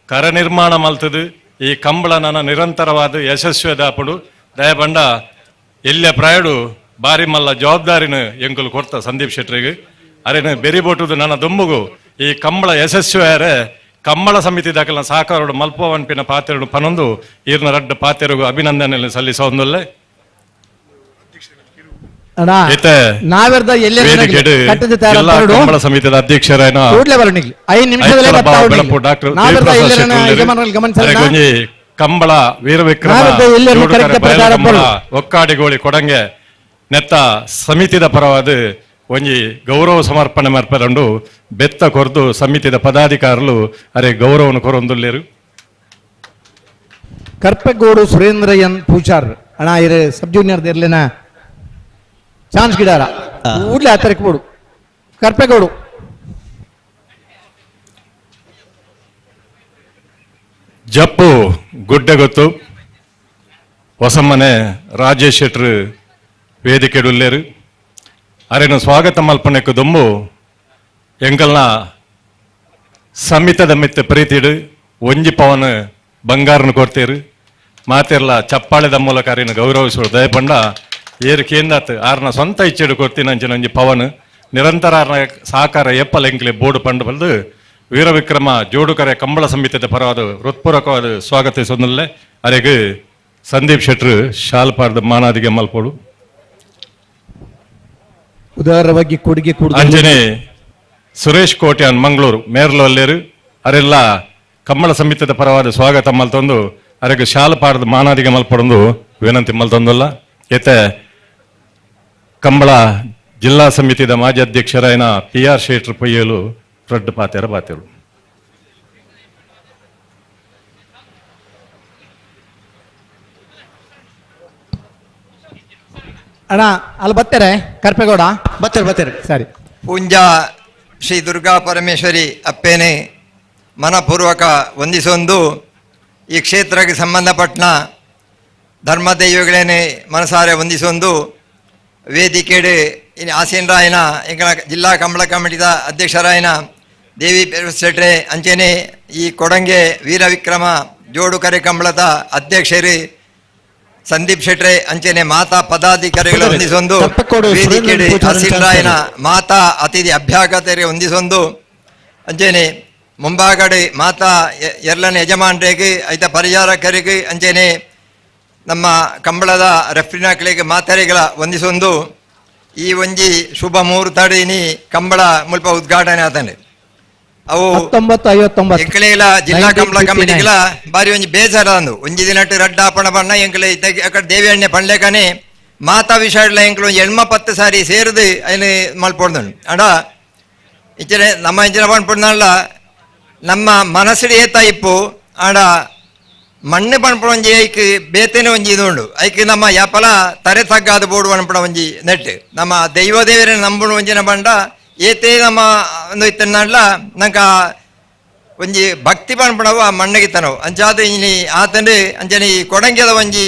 ಕರ ನಿರ್ಮಾಣ ಮಲ್ತದು ಈ ಕಂಬಳ ನನ್ನ ನಿರಂತರವಾದ ಯಶಸ್ವಿ ದಾಪುಡು ದಯಬಂಡ ಎಲ್ಲೆ ಪ್ರಾಯಡು ಬಾರಿ ಮಲ್ಲ ಜವಾಬ್ದಾರಿನ ಎಂಕುಲು ಕೊಡ್ತ ಸಂದೀಪ್ ಶೆಟ್ರಿಗೆ ಅರೇನು ಬೆರಿಬೋಟುದು ನನ್ನ ದೊಂಬುಗು ಈ ಕಂಬಳ ಯಶಸ್ವಿಯಾರೆ ಕಂಬಳ ಸಮಿತಿ ದಾಖಲ ಸಹಕಾರಡು ಮಲ್ಪವನ್ಪಿನ ಪಾತೆರಡು ಪನೊಂದು ಈರ್ನ ರಡ್ಡ ಪಾತೆರಗು ಅಭಿನಂದನೆ ಸಲ್ಲಿಸೊಂದಲ್ಲೇ. ಕಂಬಳ ಸಮಿತಿಯ ಅಧ್ಯಕ್ಷರಾಯನ ಡಾಕ್ಟರ್ ಕಂಬಳ ವೀರವಿಕ್ರಮ ಒಕ್ಕಾಡಿಗೋಳಿ ಕೊಡಂಗೆ ನೆತ್ತ ಸಮಿತಿದ ಪರವಾದ ಒಂಜಿ ಗೌರವ ಸಮರ್ಪಣೆ ಮರ್ಪರಂಡು ಬೆತ್ತ ಕೊರ್ದು ಸಮಿತಿದ ಪದಾಧಿಕಾರಲು ಅರೆ ಗೌರವನು ಕೊರೊಂದುಲ್ಲೇರು. Karpegodu Surendra N Pujar ಅಣ್ಣ ಇರು ಸಬ್ ಜೂನಿಯರ್ ಇರ್ಲಿನ ಚಾನ್ಸ್ ಗಿಡಾರ ಊರ್ಲೆ ಆತರಿಕ್ಬೋಡು ಕರ್ಪೆಗೌಡು ಜಪ್ಪು ಗುಡ್ಡೆ ಗೊತ್ತು ಹೊಸಮನೆ ರಾಜೇಶ್ ಶೆಟ್ರು ವೇದಿಕೆಡುಲ್ಲೇರು ಅರೆನು ಸ್ವಾಗತ ಮಲ್ಪನೆಕ್ಕು ದೊಂಬು ಎಂಕಲ್ನ ಸಮಿತದ ಮಿತ್ತ ಪ್ರೀತಿಡು ಒಂಜಿ ಪವನ್ ಬಂಗಾರನ ಕೊಡ್ತೀರು ಮಾತಿರ್ಲ ಚಪ್ಪಾಳೆದ ಮೂಲಕ ಅರಿನ ಗೌರವಿಸುವ ದಯಪಂಡ ಏರು ಕೇಂದಾತ್ ಆರ್ನ ಸ್ವಂತ ಇಚ್ಛೆಡು ಕೊಡ್ತೀನಿ ಅಂಚಿನ ಒಂಜಿ ಪವನ್ ನಿರಂತರ ಆರ್ನ ಸಹಕಾರ ಎಪ್ಪಲ ಎಂಕ್ಲೆ ಬೋರ್ಡು ಪಂಡು ಬಲ್ದು ವೀರವಿಕ್ರಮ ಜೋಡುಕರೆ ಕಂಬಳ ಸಮಿತಿದ ಪರವಾದ ಹೃತ್ಪೂರ್ವಕವಾದ ಸ್ವಾಗತಿಸೊಂದಲ್ಲೇ ಅರೆಗ್ ಸಂದೀಪ್ ಶೆಟ್ರು ಶಾಲ್ಪಾರ್ದ ಮಾನಾದಿಗೆ ಮಲ್ಪೋಡು ಉದಾರವಾಗಿ ಕೊಡುಗೆ ಅಂಜನೆ ಸುರೇಶ್ ಕೋಟ್ಯಾನ್ ಮಂಗಳೂರು ಮೇರ್ಲೊಲ್ಲೇರು ಅರೆಲ್ಲ ಕಂಬಳ ಸಮಿತಿದ ಪರವಾದ ಸ್ವಾಗತ ಮಲ್ತೊಂದು ಅರೆಗ್ ಶಾಲ್ಪಾರ್ದ ಮಾನಾದಿಗೆ ಮಲ್ಪಡೊಂದು ವಿನಂತಿ ಮಲ್ತೊಂದಲ್ಲ. ಏತೆ ಕಂಬಳ ಜಿಲ್ಲಾ ಸಮಿತಿದ ಮಾಜಿ ಅಧ್ಯಕ್ಷರಾಯನ ಪಿ ಆರ್ ಶೇಟ್ರು ಪೊಯ್ಯಲು ರಡ್ಡು ಪಾತೆರ ಬಾತೆರು. ಅಣ್ಣ ಅಲ್ಲಿ ಬರ್ತಾರೆ ಕರ್ಪೇಗೌಡ ಬರ್ತಾರೆ ಬರ್ತಾರೆ ಸರಿ. ಪೂಂಜಾ ಶ್ರೀ ದುರ್ಗಾ ಪರಮೇಶ್ವರಿ ಅಪ್ಪೇನೆ ಮನಪೂರ್ವಕ ವಂದಿಸೊಂದು ಈ ಕ್ಷೇತ್ರಕ್ಕೆ ಸಂಬಂಧಪಟ್ಟನ ಧರ್ಮದೈವಗಳೇನೆ ಮನಸಾರೆ ವಂದಿಸೊಂದು ವೇದಿಕೆಡೆ ಇನ್ನು ಆಸೀನರಾಯನ ಎಂಗಳ ಜಿಲ್ಲಾ ಕಂಬಳ ಕಮಿಟಿದ ಅಧ್ಯಕ್ಷರಾಯನ ದೇವಿ ಶೆಟ್ರೆ ಅಂಚೆನೆ ಈ ಕೊಡಂಗೆ ವೀರವಿಕ್ರಮ ಜೋಡುಕರೆ ಕಂಬಳದ ಅಧ್ಯಕ್ಷರು ಸಂದೀಪ್ ಶೆಟ್ರೆ ಅಂಚೆನೆ ಮಾತಾ ಪದಾಧಿಕಾರಿಗಳು ಹೊಂದಿಸೊಂದು ವೇದಿಕೆಡೆ ಆಸೀನರಾಯನ ಮಾತಾ ಅತಿಥಿ ಅಭ್ಯಾಗತರಿಗೆ ಹೊಂದಿಸೊಂದು ಅಂಚೆನೆ ಮುಂಭಾಗಡೆ ಮಾತಾ ಎರಲನ ಯಜಮಾನರಿಗೆ ಐತ ಪರಿಹಾರಕರಿಗೆ ಅಂಚೆನೆ ನಮ್ಮ ಕಂಬಳದ ರೆಫ್ರಿನಾಕ್ಳಿಗೆ ಮಾತರೆಗಳ ವಂದಿಸೊಂದು ಈ ಒಂಜಿ ಶುಭ ಮುಹೂರ್ತಡಿನಿ ಕಂಬಳ ಮುಲ್ಪ ಉದ್ಘಾಟನೆ ಆತನೆ. ಅವು 1959 ಎಂಕಲೆಲ ಜಿಲ್ಲಾ ಕಂಬಳ ಕಮಿಟಿಗಳ ಬಾರಿ ಒಂಜಿ ಬೇಜಾರ ಅಂದು ಒಂಜಿ ದಿನಟ್ಟು ರಡ್ಡಾಪಣ ಬಣ್ಣ ಎಂಕಲೆ ಅಕಡೆ ದೇವಿಯಣ್ಣೆ ಪಂಡ್ಲೆಕನೆ ಮಾತಾ ವಿಷಯಡ್ಲ ಎಂಕಲು ಒಂಜಿ ಎಣ್ಮ ಪತ್ತು ಸಾರಿ ಸೇರಿದು ಐನು ಮಲ್ಪೊಡ್ದು ಅಡ ಇಂಚಿನ ನಮ್ಮ ಇಂಚಿನ ಪಂಡ್ಪೊಡ್ನಲ್ಲ ನಮ್ಮ ಮನಸ್ಸಿಡು ಏತ ಇಪ್ಪು ಆಡ ಮಣ್ಣು ಪಣಪಣ ಒಂಜಿ ಐಕ್ ಬೇತೇನೆ ಒಂಜಿ ಇದು ಉಂಡು ಐಕ್ ನಮ್ಮ ಯಾಪಲ ತರೆ ತಗ್ಗಾದ ಬೋಡು ಪಣಪಣ ಒಂಜಿ ನೆಟ್ ನಮ್ಮ ದೈವ ದೇವರೇ ನಂಬುಣ ಒಂಜಿನ ಬಂಡ ಏತೇ ನಮ್ಮ ಒಂದು ಇತ್ತನಾಡ್ಲ ನಂಕ ಒಂಜಿ ಭಕ್ತಿ ಪಣಪಣವು ಆ ಮಣ್ಣಿಗೆ ತನವು ಅಂಚಾದ ಇನಿ ಆತಂಡು ಅಂಚನೆ ಈ ಕೊಡಂಗೆದ ಒಂಜಿ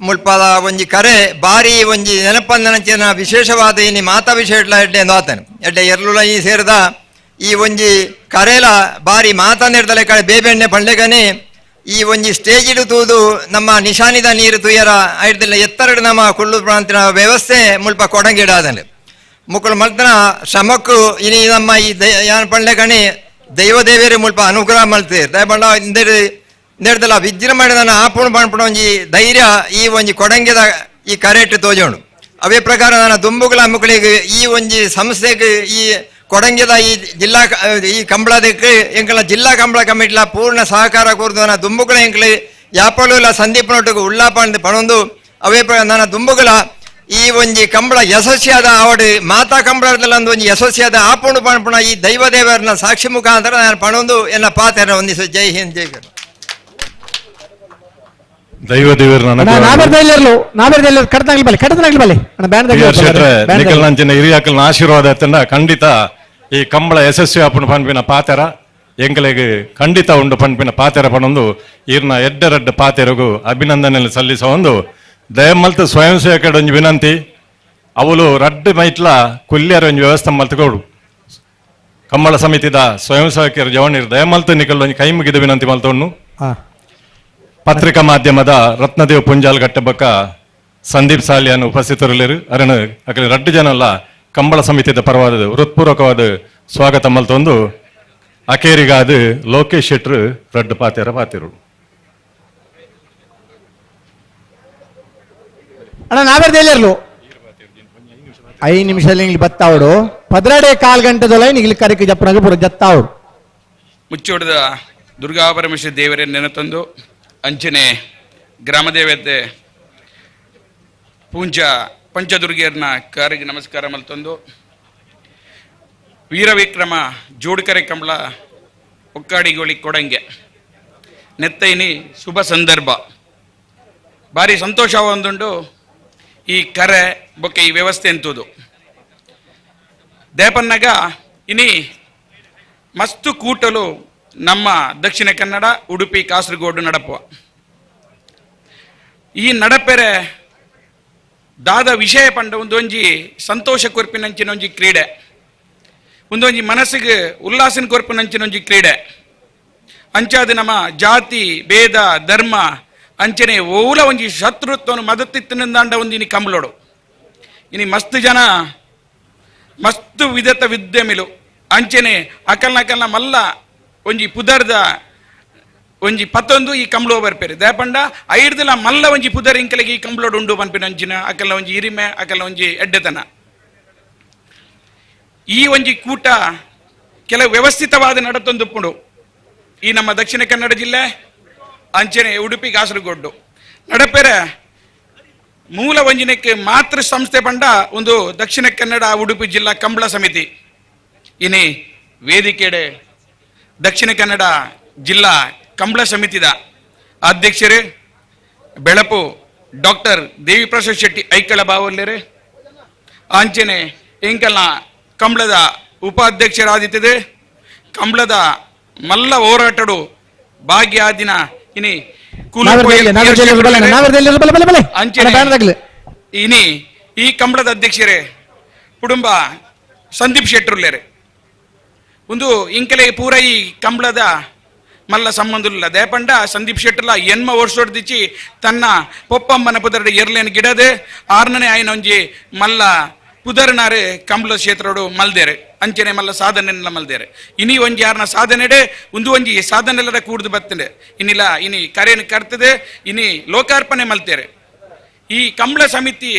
ಮುಲ್ಪಾದ ಒಂಜಿ ಕರೆ ಬಾರಿ ಒಂಜಿ ನೆನಪಂದನಂಚಿನ ವಿಶೇಷವಾದ ಇನಿ ಮಾತಾ ವಿಷಯ ಎಡ್ಡೆ ಎಂದು ಆತನು ಎಡ್ಡೆ ಎರ್ಲುಲ ಈ ಸೇರಿದ ಈ ಒಂಜಿ ಕರೆಲ ಬಾರಿ ಮಾತಾ ನೆಡ್ದಲೆ ಕಡೆ ಬೇಬೆಣ್ಣೆ ಪಂಡ್ಲೆಗನೆ ಈ ಒಂಜಿ ಸ್ಟೇಜ್ ತೂದು ನಮ್ಮ ನಿಶಾನಿದ ನೀರು ತುಯರ ಐಡ್ದಿಲ್ಲ ಎತ್ತರಡು ನಮ್ಮ ಕುಳ್ಳು ಪ್ರಾಂತಿನ ವ್ಯವಸ್ಥೆ ಮುಲ್ಪ ಕೊಡಂಗಿಡಾದನೆ ಮುಕ್ಕಳು ಮಲ್ತನ ಶ್ರಮಕ್ಕೂ ಇನಿ ನಮ್ಮ ಈ ಯಾನ್ ಪಂಡ್ಲೆಗಣಿ ದೈವ ದೇವೇರಿ ಮುಲ್ಪ ಅನುಗ್ರಹ ಮಲ್ತೀರ್ ದಯಬಂಡ ಇಂದೆಡ್ದಲ್ಲ ವಿಜೃಂಭಣೆ ಆಪುಣ ಪಣ್ಪುಣ ಒಂಜಿ ಧೈರ್ಯ ಈ ಒಂಜಿ ಕೊಡಂಗೆದ ಈ ಕರೆಟ್ ತೋಜೋಣು. ಅವೇ ಪ್ರಕಾರ ನನ್ನ ದುಂಬುಗಳ ಮುಕ್ಕಳಿಗೆ ಈ ಒಂಜಿ ಸಂಸ್ಥೆಗೆ ಈ ಕೊಡಂಗೆದ ಈ ಜಿಲ್ಲಾ ಈ ಕಂಬಳದಕ್ಕೆ ಎಂಕಲ ಜಿಲ್ಲಾ ಕಂಬಳ ಕಮಿಟಿಲ ಪೂರ್ಣ ಸಹಕಾರ ಕೋರ್ದು ನನ್ನ ದುಂಬುಗಳ ಎಂಕಲಿ ಯಾಪಲು ಇಲ್ಲ ಸಂದೀಪ್ ನೊಟ್ಟಿಗೆ ಉಳ್ಳಾಪ ಅಂದ್ ಪಣೊಂದು ಅವೇ ನನ್ನ ದುಂಬುಗಳ ಈ ಒಂಜಿ ಕಂಬಳ ಯಶಸ್ವಿಯಾದ ಆವಡು ಮಾತಾ ಕಂಬಳದಲ್ಲ ಒಂಜಿ ಯಶಸ್ವಿಯಾದ ಆಪುಣು ಪಣಪುಣ ಈ ದೈವ ದೇವರನ್ನ ಸಾಕ್ಷಿ ಮುಖಾಂತರ ನಾನು ಪಣೊಂದು ಎನ್ನ ಪಾತ್ರ ಹೊಂದಿಸು. ಜೈ ಹಿಂದ್ ಜೈ ಕರ್ನಾಟಕ. ದೈವ ದೇವರ ಹಿರಿಯಾಕಲ್ನ ಆಶೀರ್ವಾದ ಎತ್ತಂಡ ಖಂಡಿತ ಈ ಕಂಬಳ ಯಶಸ್ವಿ ಆಪುಣ ಪನ್ಪಿನ ಪಾತೆರ ಎಂಕಲೆಗ್ ಖಂಡಿತ ಉಂಡು ಪನ್ಪಿನ ಪಾತೆರ ಪಣೊಂದು ಈರ್ನ ಎಡ್ಡರಡ್ಡ ಪಾತೆರಗು ಅಭಿನಂದನೆ ಸಲ್ಲಿಸ ಒಂದು ದಯಮಲ್ತ ಸ್ವಯಂ ಸೇವಕರ ಒಂಜಿ ವಿನಂತಿ ಅವಳು ರಡ್ಡು ಮೈಟ್ಲ ಕುಲ್ಯರ ಒಂಜಿ ವ್ಯವಸ್ಥೆ ಮಲ್ತುಕೋಡು ಕಂಬಳ ಸಮಿತಿದ ಸ್ವಯಂ ಸೇವಕರ ಜವಣಿರು ದಯಮಲ್ತ ನಿಕಲ್ ಒಂಜಿ ಕೈ ಮುಗಿದ ವಿನಂತಿ ಮಲ್ತೊಣ್ಣು. ಪತ್ರಿಕಾ ಮಾಧ್ಯಮದ ರತ್ನದೇವ್ ಪುಂಜಾಲ್ ಗಟ್ಟಬಕ್ಕ ಸಂದೀಪ್ ಸಾಲಿಯಾನ್ ಉಪಸ್ಥಿತರಿಲ್ಲರು ಅರಣ ಅಕಲೆ ರಡ್ಡು ಜನಲ್ಲ ಕಂಬಳ ಸಮಿತಿದ ಪರವಾದ ಹೃತ್ಪೂರ್ವಕವಾದ ಸ್ವಾಗತ ಮಲ್ತೊಂದು ಅಕೇರಿಗಾದ ಲೋಕೇಶ್ ಶೆಟ್ರು ರಡ್ಡು ಪಾತೆರ ಪಾತಿರು. ಅಣ್ಣ ನಾವೇರ್ದು 5 ನಿಮಿಷದಲ್ಲಿ ಇಂಗ್ಲಿ ಬತ್ತಾವಡು ಪದ್ರಾಡೆ ಕಾಲು ಗಂಟೆದೊಳ ಇಂಗ್ಲಿ ಕರೆಕ್ ಜಪ್ಪನಾಗ ಪೂರ ಜತ್ತಾವಡು. ಮುಚ್ಚೋಡದ ದುರ್ಗಾ ಪರಮೇಶ್ವರಿ ದೇವರೇ ನೆನತಂದು ಅಂಚನೆ ಗ್ರಾಮದೇವತೆ ಪೂಂಜಾ ಪಂಚದುರ್ಗಿಯರ್ನ ಕಾರಿಗೆ ನಮಸ್ಕಾರ ಮಲ್ತಂದು ವೀರವಿಕ್ರಮ ಜೋಡುಕರೆ ಕಂಬಳ ಒಕ್ಕಾಡಿಗೋಳಿ ಕೊಡಂಗೆ ನೆತ್ತೈನಿ ಶುಭ ಸಂದರ್ಭ ಭಾರಿ ಸಂತೋಷ ಒಂದುಂಡು ಈ ಕರೆ ಬೊಕ್ಕ ಈ ವ್ಯವಸ್ಥೆ ಎಂತುದು ದೇಪನ್ನಗ ಇನಿ ಮಸ್ತು ಕೂಟಲು ನಮ್ಮ ದಕ್ಷಿಣ ಕನ್ನಡ ಉಡುಪಿ ಕಾಸರಗೋಡು ನಡಪುವ ಈ ನಡಪೆರೆ ದಾದ ವಿಷಯ ಪಂಡ ಒಂದೊಂಜಿ ಸಂತೋಷ ಕೊರ್ಪಿನಂಚಿನೊಂಜಿ ಕ್ರೀಡೆ ಒಂದೊಂಜಿ ಮನಸ್ಸಿಗೆ ಉಲ್ಲಾಸನ ಕೊರ್ಪಿನಂಚಿನೊಂಜಿ ಕ್ರೀಡೆ ಅಂಚಾದ ನಮ್ಮ ಜಾತಿ ಭೇದ ಧರ್ಮ ಅಂಚನೆ ಓಲ ಒಂಜಿ ಶತ್ರುತ್ವನು ಮದತಿತ್ತಿನಿಂದಾಂಡ ಒಂದು ಇನಿ ಕಂಬಳೋಡು ಇನಿ ಮಸ್ತ್ ಜನ ಮಸ್ತ್ ವಿಧತ ವಿದ್ಯಮಿಲು ಅಂಚನೆ ಅಕಲ್ನ ಅಕಲ್ನ ಮಲ್ಲ ಒಂಜಿ ಪುದರ್ದ ಒಂಜಿ ಪತ್ತೊಂದು ಈ ಕಂಬ್ಳೋ ಬರ್ಪೇರು ದೇಪಂಡ ಐರ್ದಲ ಮಲ್ಲ ಒಂಜಿ ಪುದರ್ ಇಂಕಲಿಗೆ ಈ ಕಂಬ್ಳೋಡು ಉಂಡು ಪನ್ಪಿನ ಅಂಚಿನ ಅಕಲ್ನ ಒಂಜಿ ಇರಿಮೆ ಅಕಲ್ನ ಒಂಜಿ ಎಡ್ಡೆತನ ಈ ಒಂಜಿ ಕೂಟ ಕೆಲವು ವ್ಯವಸ್ಥಿತವಾದ ನಡತೊಂದುಪ್ಪುಂಡು ಈ ನಮ್ಮ ದಕ್ಷಿಣ ಕನ್ನಡ ಜಿಲ್ಲೆ ಅಂಚನೆ ಉಡುಪಿ ಕಾಸರಗೋಡು ನಡಪೆರೆ ಮೂಲ ಒಂಜಿನಕ್ಕೆ ಮಾತೃ ಸಂಸ್ಥೆ ಪಂಡ ಒಂದು ದಕ್ಷಿಣ ಕನ್ನಡ ಉಡುಪಿ ಜಿಲ್ಲಾ ಕಂಬಳ ಸಮಿತಿ ಇನಿ ವೇದಿಕೆಡೆ ದಕ್ಷಿಣ ಕನ್ನಡ ಜಿಲ್ಲಾ ಕಂಬಳ ಸಮಿತಿದ ಅಧ್ಯಕ್ಷರೇ ಬೆಳಪು ಡಾಕ್ಟರ್ ದೇವಿಪ್ರಸಾದ್ ಶೆಟ್ಟಿ ಐಕಳ ಬಾವಲ್ಲೇರೆ ಅಂಚನೆ ಎಂಕಲ್ನ ಕಂಬಳದ ಉಪಾಧ್ಯಕ್ಷರಾದಿತ್ತದೆ ಕಂಬಳದ ಮಲ್ಲ ಹೋರಾಟಡು ಭಾಗ್ಯಾದಿನ ಇನಿ ಇನಿ ಈ ಕಂಬಳದ ಅಧ್ಯಕ್ಷರೇ ಕುಟುಂಬ ಸಂದೀಪ್ ಶೆಟ್ಟರುಲ್ಲೇರೆ ಒಂದು ಇಂಕಲೆ ಪೂರ ಈ ಕಂಬಳದ ಮಲ್ಲ ಸಂಬಂಧುಲ್ಲ ದೇಪಂಡ ಸಂದೀಪ್ ಶೆಟ್ಟರ್ಲ ಎನ್ಮ ವರ್ಷೊಡ್ದಿಚ್ಚಿ ತನ್ನ ಪೊಪ್ಪಮ್ಮನ ಪುದರ್ಡ ಎರ್ಲೇನು ಗಿಡದೆ ಆರ್ನನೇ ಆಯ್ನ ಒಂಜಿ ಮಲ್ಲ ಪುದರ್ನಾರೆ ಕಂಬಳ ಕ್ಷೇತ್ರಡು ಮಲ್ದೇರೆ ಅಂಚನೆ ಮಲ್ಲ ಸಾಧನೆಲ್ಲ ಮಲ್ದೇರೆ ಇನಿ ಒಂಜಿ ಯಾರನ ಸಾಧನೆಡೆ ಒಂದು ಒಂಜಿ ಸಾಧನೆಲ್ಲರ ಕೂಡ್ದು ಬರ್ತದೆ ಇನ್ನಿಲ್ಲ ಇನಿ ಕರೆಯನ್ನು ಕರ್ತದೆ ಇನಿ ಲೋಕಾರ್ಪಣೆ ಮಲ್ತೇರೆ ಈ ಕಂಬಳ ಸಮಿತಿ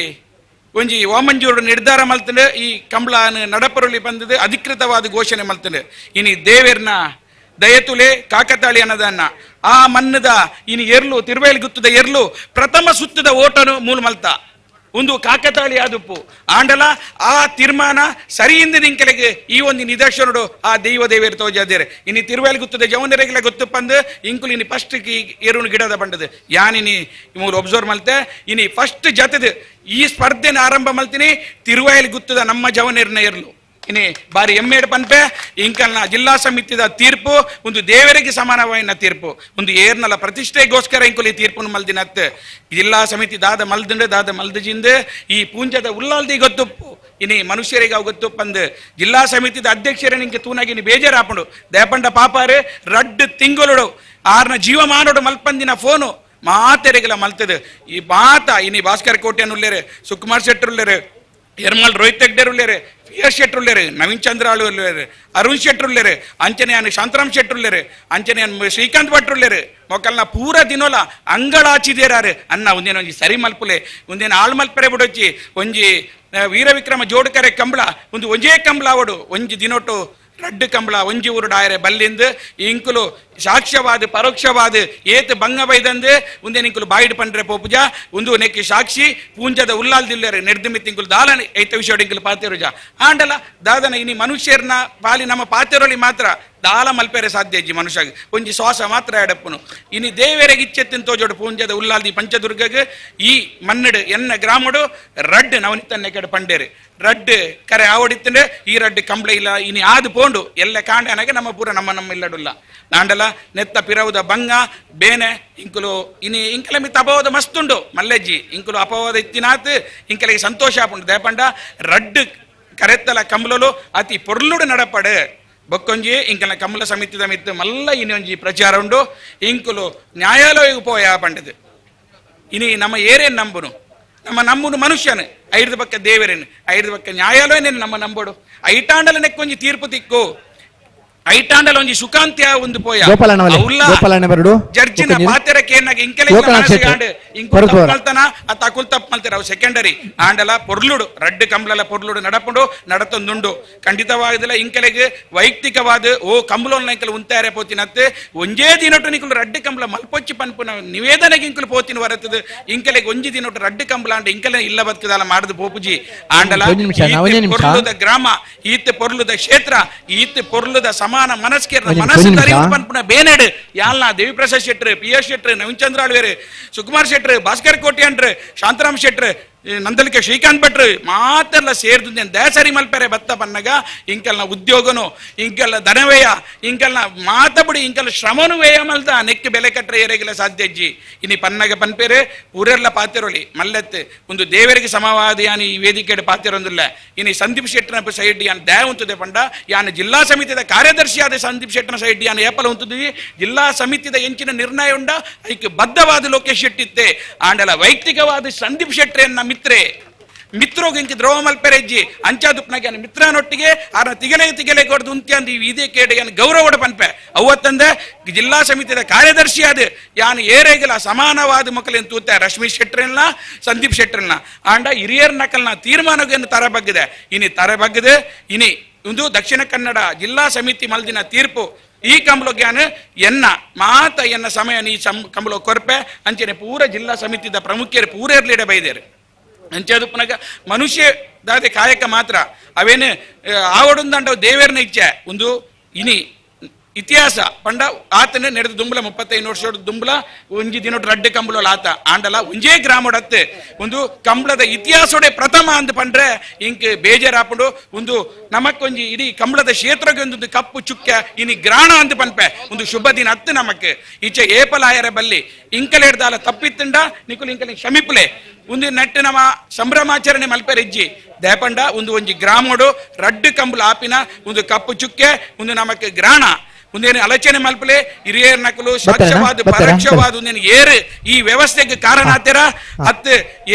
ಒಂಜಿ ವಾಮಂಜೂರು ನಿರ್ಧಾರ ಮಲ್ತದೆ ಈ ಕಂಬಳ ನಡಪರುಳಿ ಬಂದದೆ ಅಧಿಕೃತವಾದ ಘೋಷಣೆ ಮಲ್ತದೆ ಇನಿ ದೇವೇರ್ನ ದಯತುಲೆ ಕಾಕತಾಳಿ ಅನ್ನದನ್ನ ಆ ಮನ್ನದ ಇನಿ ಎರ್ಲು ತಿರುವೇಲ್ ಗುತ್ತದ ಎರ್ಲು ಪ್ರಥಮ ಸುತ್ತದ ಓಟನು ಮೂಲ ಮಲ್ತ ಒಂದು ಕಾಕತಾಳಿ ಆದುಪ್ಪು ಆಂಡಲ ಆ ತೀರ್ಮಾನ ಸರಿಯಿಂದ ನಿಂಕಲೆಗೆ ಈ ಒಂದು ನಿದರ್ಶನಡು ಆ ದೈವ ದೇವೇರು ತೋಜಾದೇರೆ ಇನಿ ತಿರುವೇಲ್ ಗುತ್ತದ ಜವನರೆಗೆಲ್ಲ ಗೊತ್ತು ಪಂದು ಇಂಕುಲು ಇನಿ ಫಸ್ಟ್ ಏರುನು ಗಿಡದ ಬಂಡದು ಯಾನಿನಿ ಮೂರು ಒಬ್ಸರ್ವ್ ಮಲ್ತೆ ಇನಿ ಫಸ್ಟ್ ಜತದ ಈ ಸ್ಪರ್ಧೆನ ಆರಂಭ ಮಲ್ತೀನಿ ತಿರುವೇಲ್ ಗುತ್ತದ ನಮ್ಮ ಜವನೇರ್ನ ಎರ್ಲು ಇನಿ ಬಾರಿ ಎಮ್ಮೇಡು ಪನ್ಪೆ ಇಂಕಲ್ನ ಜಿಲ್ಲಾ ಸಮಿತಿದ ತೀರ್ಪು ಒಂದು ದೇವರಿಗೆ ಸಮಾನವಾಯಿನ ತೀರ್ಪು ಒಂದು ಏರ್ನಲ ಪ್ರತಿಷ್ಠೆಗೋಸ್ಕರ ಇಂಕುಲಿ ತೀರ್ಪುನು ಮಲ್ದಿನತ್ ಜಿಲ್ಲಾ ಸಮಿತಿ ದಾದ ಮಲ್ದಿಂಡೆ ದಾದ ಮಲ್ದಜಿಂದ ಈ ಪೂಂಜದ ಉಲ್ಲಾಲ್ದಿ ಗೊತ್ತುಪ್ಪು ಇನಿ ಮನುಷ್ಯರಿಗೆ ಅವು ಗೊತ್ತುಪ್ಪಂದು ಜಿಲ್ಲಾ ಸಮಿತಿದ ಅಧ್ಯಕ್ಷರೇ ನಿಂಗೆ ತೂನಾಗಿ ಇನಿ ಬೇಜಾರಾಪಂಡು ದೇಪಂಡ ಪಾಪಾರು ರಡ್ಡು ತಿಂಗುಳುಡು ಆರ್ನ ಜೀವಮಾನೋಡು ಮಲ್ಪಂದಿನ ಫೋನು ಮಾತೆರೆಗೆಲ್ಲ ಮಲ್ತದೆ ಈ ಮಾತ ಇನಿ ಭಾಸ್ಕರ್ ಕೋಟೆಯನ್ನುಲ್ಲೇರು ಸುಕುಮಾರ್ ಶೆಟ್ಟರುಲ್ಲೇರು ಎರ್ಮಲ್ ರೋಹಿತ್ ಹೆಗ್ಡೆರುಲ್ಲೇರು ಪಿ ಎಸ್ ಶೆಟ್ಟರುಲ್ಲೇರು ನವೀನ್ ಚಂದ್ರ ಉಲ್ಲೇರು ಅರುಣ್ ಶೆಟ್ಟರುಲ್ಲೇರು ಅಂಚನೆಯಾನ್ ಶಾಂತರಾಮ್ ಶೆಟ್ಟರುಲ್ಲೇರು ಅಂಚನೆಯಾನ್ ಶ್ರೀಕಾಂತ್ ಭಟ್ರುಲ್ಲೇರು ಮೊಕ್ಕಲ್ನ ಪೂರ ದಿನೋಲ ಅಂಗಳಾಚಿದೇರಾರು ಅನ್ನ ಒಂದೇನ ಒಂಜಿ ಸರಿ ಮಲ್ಪುಲೆ ಒಂದೇನ ಆಳ್ ಮಲ್ಪರೆ ಬಿಡೊಚ್ಚಿ ಒಂಜಿ ವೀರವಿಕ್ರಮ ಜೋಡುಕರೆ ಕಂಬಳ ಒಂದು ಒಂಜೇ ಕಂಬಳ ಅವಡು ಒಂಜಿ ದಿನೋಟು ರಡ್ಡು ಕಂಬಳ ಒಂಜಿ ಊರು ಡಾಯರೆ ಬಲ್ಲಿಂದು ಇಂಕುಲು ಸಾಕ್ಷ್ಯವಾದ ಪರೋಕ್ಷವಾದ ಏತ್ ಬಂಗ ಬೈದಂದು ಒಂದೇನು ಇಂಕುಲು ಬಾಯಿಡ್ ಪಂಡ್ರೆ ಪೋಪುಜ ಒಂದು ನೆಕ್ಕಿ ಸಾಕ್ಷಿ ಪೂಂಜದ ಉಲ್ಲಾಲ್ದಿಲ್ಲೇರೆ ನಿರ್ದಿಮಿತ್ ಇಂಕುಲು ದಾಲನ ಐತ ವಿಷಯ ಇಂಕುಲು ಪಾತೆರುಜ ಆಂಡಲ ದಾದನ ಇನಿ ಮನುಷ್ಯರ್ನ ಪಾಲಿ ನಮ್ಮ ಪಾತೆರೊಳಿ ಮಾತ್ರ ದಾಲ ಮಲ್ಪೆರೆ ಸಾಧ್ಯ ಇಜ್ಜಿ ಮನುಷ್ಯಗ್ ಒಂಜಿ ಶ್ವಾಸ ಮಾತ್ರ ಎಡಪ್ಪುನು ಇನಿ ದೇವೆರೆಗೆ ಇಚ್ಛೆತ್ತಿನ ತೋಜೋಡು ಪೂಂಜದ ಉಲ್ಲಾಲ್ದಿ ಪಂಚದುರ್ಗಗ್ ಈ ಮನ್ನಡು ಎನ್ನ ಗ್ರಾಮಡು ರಡ್ಡು ನವನಿತನ್ನೆ ಕಡೆ ಪಂಡೇರು ರಡ್ಡು ಕರೆ ಆವಡಿತ್ತಂದ್ರೆ ಈ ರಡ್ಡು ಕಂಬಳ ಇಲ್ಲ ಇನಿ ಆದು ಪೋಂಡು ಎಲ್ಲ ಕಾಂಡ ಅನಗೆ ನಮ್ಮ ಪೂರ ನಮ್ಮ ನಮ್ಮ ಇಲ್ಲಡುಲ್ಲ ನಾಂಡಲ ನೆತ್ತ ಪಿರವುದ ಬಂಗ ಬೇನೆ ಇಂಕುಲು ಇನಿ ಇಂಕಲ ಮಿತ್ತ ಅಪವಾದ ಮಸ್ತುಂಡು ಮಲ್ಲೆಜ್ಜಿ ಇಂಕುಲು ಅಪವಾದ ಇತ್ತಿನಾತ್ ಇಂಕಲಿಗೆ ಸಂತೋಷ ಆಪುಂಡು ದೇಪಂಡ ರಡ್ಡು ಕರೆತ್ತಲ ಕಂಬಲಲು ಅತಿ ಪೊರ್ಲುಡು ನಡಪಡು ಬೊಕ್ಕೊಂಜಿ ಇಂಕಲ ಕಮಲ ಸಮಿತಿದ ಮಿತ್ತು ಮಲ್ಲ ಇನ್ನೊಂಜಿ ಪ್ರಚಾರ ಉಂಡು ಇಂಕುಲು ನ್ಯಾಯಾಲಯಕ್ಕೆ ಪೋಯ ಪಂಡದು ಇನಿ ನಮ್ಮ ಏರೇನು ನಂಬುನು ನಮ್ಮ ನಂಬುನು ಮನುಷ್ಯನು ಐದು ಪಕ್ಕ ದೇವರೇನು ಐದು ಪಕ್ಕ ನ್ಯಾಯಾಲಯನೇ ನಮ್ಮ ನಂಬೋಡು ಐಟಾಂಡಲ ನೆಕ್ಕೊಂಜಿ ತೀರ್ಪು ತಿಕ್ಕು ಐಟಾಂಡಲ ಒಂಜಿ ಸುಖಾಂತ್ಯ ಒಂದು ಪೋಯ ಜಡ್ಜಿನ ಪಾತೆರಕ್ಕೆ ಇಂಕೆಲೆ ಇಂಕು ಮಲ್ತನ ಅತ್ತ ಅಕುಲ್ ತಪ್ಪು ಮಲ್ತಾರ ಅವು ಸೆಕೆಂಡರಿ ಆಂಡಲ ಪೊರ್ಲುಡು ರಡ್ಡು ಕಂಬ್ಲಲ ಪೊರ್ಲುಡು ನಡಪುಂಡು ನಡತೊಂದುಂಡು ಖಂಡಿತವಾಗಿಲ್ಲ ಇಂಕೆಲೆಗೆ ವೈಯಕ್ತಿಕವಾದ ಓ ಕಂಬಲೋನ್ ಇಂಕಲು ಉಂತಾರೆ ಪೋತಿನತ್ತೆ ಒಂಜೇ ದಿನೊಟ್ಟು ನಿಂಕುಲು ರಡ್ಡು ಕಂಬಳ ಮಲ್ಪೊಚ್ಚಿ ಪನ್ಪುನ ನಿವೇದನೆಗೆ ಇಂಕುಲು ಪೋತಿನ ಬರತ್ತದು ಇಂಕೆಲೆಗೆ ಒಂಜಿ ದಿನೊಟ್ಟು ರಡ್ಡು ಕಂಬಳ ಅಂಡ ಇಂಕೆಲೆ ಇಲ್ಲ ಬದುಕದಲ್ಲ ಮಾಡದು ಪೋಪುಜಿ ಆಂಡಲ ಪೊರ್ಲುದ ಗ್ರಾಮ ಈತೆ ಪೊರ್ಲುದ ಕ್ಷೇತ್ರ ಈತೆ ಪೊರ್ಲುದ ಸಮಾಜ. ಸಮಾನ ಮನಸ್ಕೇರ್ನ ಮನಸ್ಸು ತರಿವು ಪನ್ಪುನ ಬೇನೆಡ್ ಯಾಲ್ನ ದೇವಿಪ್ರಸಾದ್ ಶೆಟ್ರು, ಪಿ ಎಸ್ ಶೆಟ್ರು, ನವೀನ್ ಚಂದ್ರ ಆಳ್ವೇರು, ಸುಕುಮಾರ್ ಶೆಟ್ರು, ಭಾಸ್ಕರ್ ಕೋಟ್ಯಾನ್ರು, ಶಾಂತರಾಮ್ ಶೆಟ್ರು, ನಂದಲಿಕೆ ಶ್ರೀಕಾಂತ್ ಭಟ್ರು ಮಾತೆಲ್ಲ ಸೇರ್ದು ದೇಸರಿ ಮಲ್ಪೆರೆ ಬತ್ತ ಪನ್ನಗ ಇಂಕಲ್ನ ಉದ್ಯೋಗನು ಇಂಕಲ್ನ ಧನವ್ಯಯ ಇಂಕಲ್ನ ಮಾತಬುಡಿ ಇಂಕಲ್ನ ಶ್ರಮನು ವ್ಯಯ ಮಲ್ದ ನೆಕ್ ಬೆಲೆ ಕಟ್ಟರೆ ಏರೆಗಿಲ್ಲ ಸಾಧ್ಯಜ್ಜಿ. ಇನಿ ಪನ್ನಗ ಪನ್ಪೇರೆ ಊರೆಲ್ಲ ಪಾತೆರೊಳಿ ಮಲ್ಲೆತ್ತು ಒಂದು ದೇವರಿಗೆ ಸಮವಾದ ಯಾನ್ ಈ ವೇದಿಕೆಡ್ ಪಾತೆರೊಂದಿಲ್ಲ. ಇನಿ ಸಂದೀಪ್ ಶೆಟ್ಟನ ಸೈಡ್ ಯಾನ್ ದ್ಯಾ ಉಂತದೆ ಪಂಡ ಯಾನ್ ಜಿಲ್ಲಾ ಸಮಿತಿದ ಕಾರ್ಯದರ್ಶಿಯಾದ ಸಂದೀಪ್ ಶೆಟ್ಟನ ಸೈಡ್ ಯಾನ್ ಏಪಲ ಉಂತುದಿ ಜಿಲ್ಲಾ ಸಮಿತಿದ ಎಂಚಿನ ನಿರ್ಣಯ ಉಂಡ ಐಕ್ ಬದ್ಧವಾದ ಲೋಕೇಶ್ ಶೆಟ್ಟಿತ್ತೆ ಆಂಡಲ ವೈಯಕ್ತಿಕವಾದ ಸಂದೀಪ್ ಶೆಟ್ಟರೆನ್ನ ಮಿತ್ರೆ ಮಿತ್ರೋಗ ಇಂಕ ದ್ರೋಹ ಮಲ್ಪೆರೆಜ್ಜಿ ಅಂಚಾದುಪ್ನಾಗ ಮಿತ್ರನೊಟ್ಟಿಗೆ ಆರ್ನ ತಿಗಲೆ ತಿಗಲೆ ಕೊಡ್ದು ಉಂತ್ಯಂದು ಈ ಇದೇ ಕೇಡೆ ಯಾನ್ ಗೌರವಡ ಪನ್ಪೆ ಅವತ್ತಂದೆ ಜಿಲ್ಲಾ ಸಮಿತಿದ ಕಾರ್ಯದರ್ಶಿ ಅದು ಯಾನ್ ಏರೇಗಲ ಸಮಾನವಾದ ಮಕ್ಕಳೇನು ತೂತೆ ರಶ್ಮಿ ಶೆಟ್ರೆಲ್ಲ ಸಂದೀಪ್ ಶೆಟ್ರೆಲ್ಲ ಆಂಡ ಹಿರಿಯರ್ ನಕಲ್ನ ತೀರ್ಮಾನಗೇನು ತರ ಬಗ್ಗಿದೆ ಇನಿ ತರ ಬಗ್ಗಿದೆ ಇನಿ ಒಂದು ದಕ್ಷಿಣ ಕನ್ನಡ ಜಿಲ್ಲಾ ಸಮಿತಿ ಮಲ್ದಿನ ತೀರ್ಪು ಈ ಕಂಬಳು ಜ್ಞಾನ ಎನ್ನ ಮಾತ ಎನ್ನ ಸಮಯ ನೀ ಕಂಬಳು ಕೊರ್ಪೆ ಅಂಚನೆ ಪೂರ ಜಿಲ್ಲಾ ಸಮಿತಿದ ಪ್ರಮುಖರು ಪೂರೇರ್ಲಿಡ ಬೈದೇರು ಅಂಚೆ ಪುನಗ ಮನುಷ್ಯ ದಾದೆ ಕಾಯಕ ಮಾತ್ರ ಅವೇನು ಆವಡುಂದಂಡ ದೇವೇರ್ನ ಇಚ್ಛೆ ಒಂದು ಇನಿ ಇತಿಹಾಸ ಪಂಡ ಆತನೇ ನಡೆದ ದುಂಬಲ 35 ವರ್ಷದ ದುಂಬಲ ಒಂಜಿ ದಿನೊಟ್ಟು ರಡ್ಡು ಕಂಬಳ ಆತ ಆಂಡಲ ಒಂಜೇ ಗ್ರಾಮಡತ್ತೆ ಒಂದು ಕಂಬಳದ ಇತಿಹಾಸೋಡೆ ಪ್ರಥಮ ಅಂದ್ ಪಂಡ್ರೆ ಇಂಕ್ ಬೇಜಾರಾಪುಂಡು ಒಂದು ನಮಕ್ಕೊಂಜಿ ಇಡೀ ಕಂಬಳದ ಕ್ಷೇತ್ರಕ್ಕೆ ಒಂದೊಂದು ಕಪ್ಪು ಚುಕ್ಕ ಇನಿ ಗ್ರಾಣ ಅಂದ್ ಪನ್ಪೆ ಒಂದು ಶುಭ ದಿನ ಅತ್ತು ನಮಕ್ ಈಚೆ ಏಪಲಾಯರ ಬಲ್ಲಿ ಇಂಕಲೇಡ್ದಾಲ ತಪ್ಪಿತ್ತುಂಡ ನಿಕುಲು ಇಂಕಲೆ ಕ್ಷಮಿಪುಲೆ ಒಂದು ನೆಟ್ಟು ನಮ್ಮ ಸಂಭ್ರಮಾಚರಣೆ ಮಲ್ಪೆರೆಜ್ಜಿ ದೇಪಂಡ ಒಂದು ಒಂಜಿ ಗ್ರಾಮೋಡು ರಡ್ಡು ಕಂಬಳ ಆಪಿನ ಒಂದು ಕಪ್ಪು ಚುಕ್ಕೆ ಒಂದು ನಮಕ್ ಗ್ರಾಣ ಒಂದೇನು ಆಲೋಚನೆ ಮಲ್ಪಲೆ ಹಿರಿಯರ್ ನಕಲು ಸಾಕ್ಷ್ಯವಾದ ಪರೋಕ್ಷವಾದ ಒಂದೇನು ಏರು ಈ ವ್ಯವಸ್ಥೆಗೆ ಕಾರಣ ಆತರ ಅತ್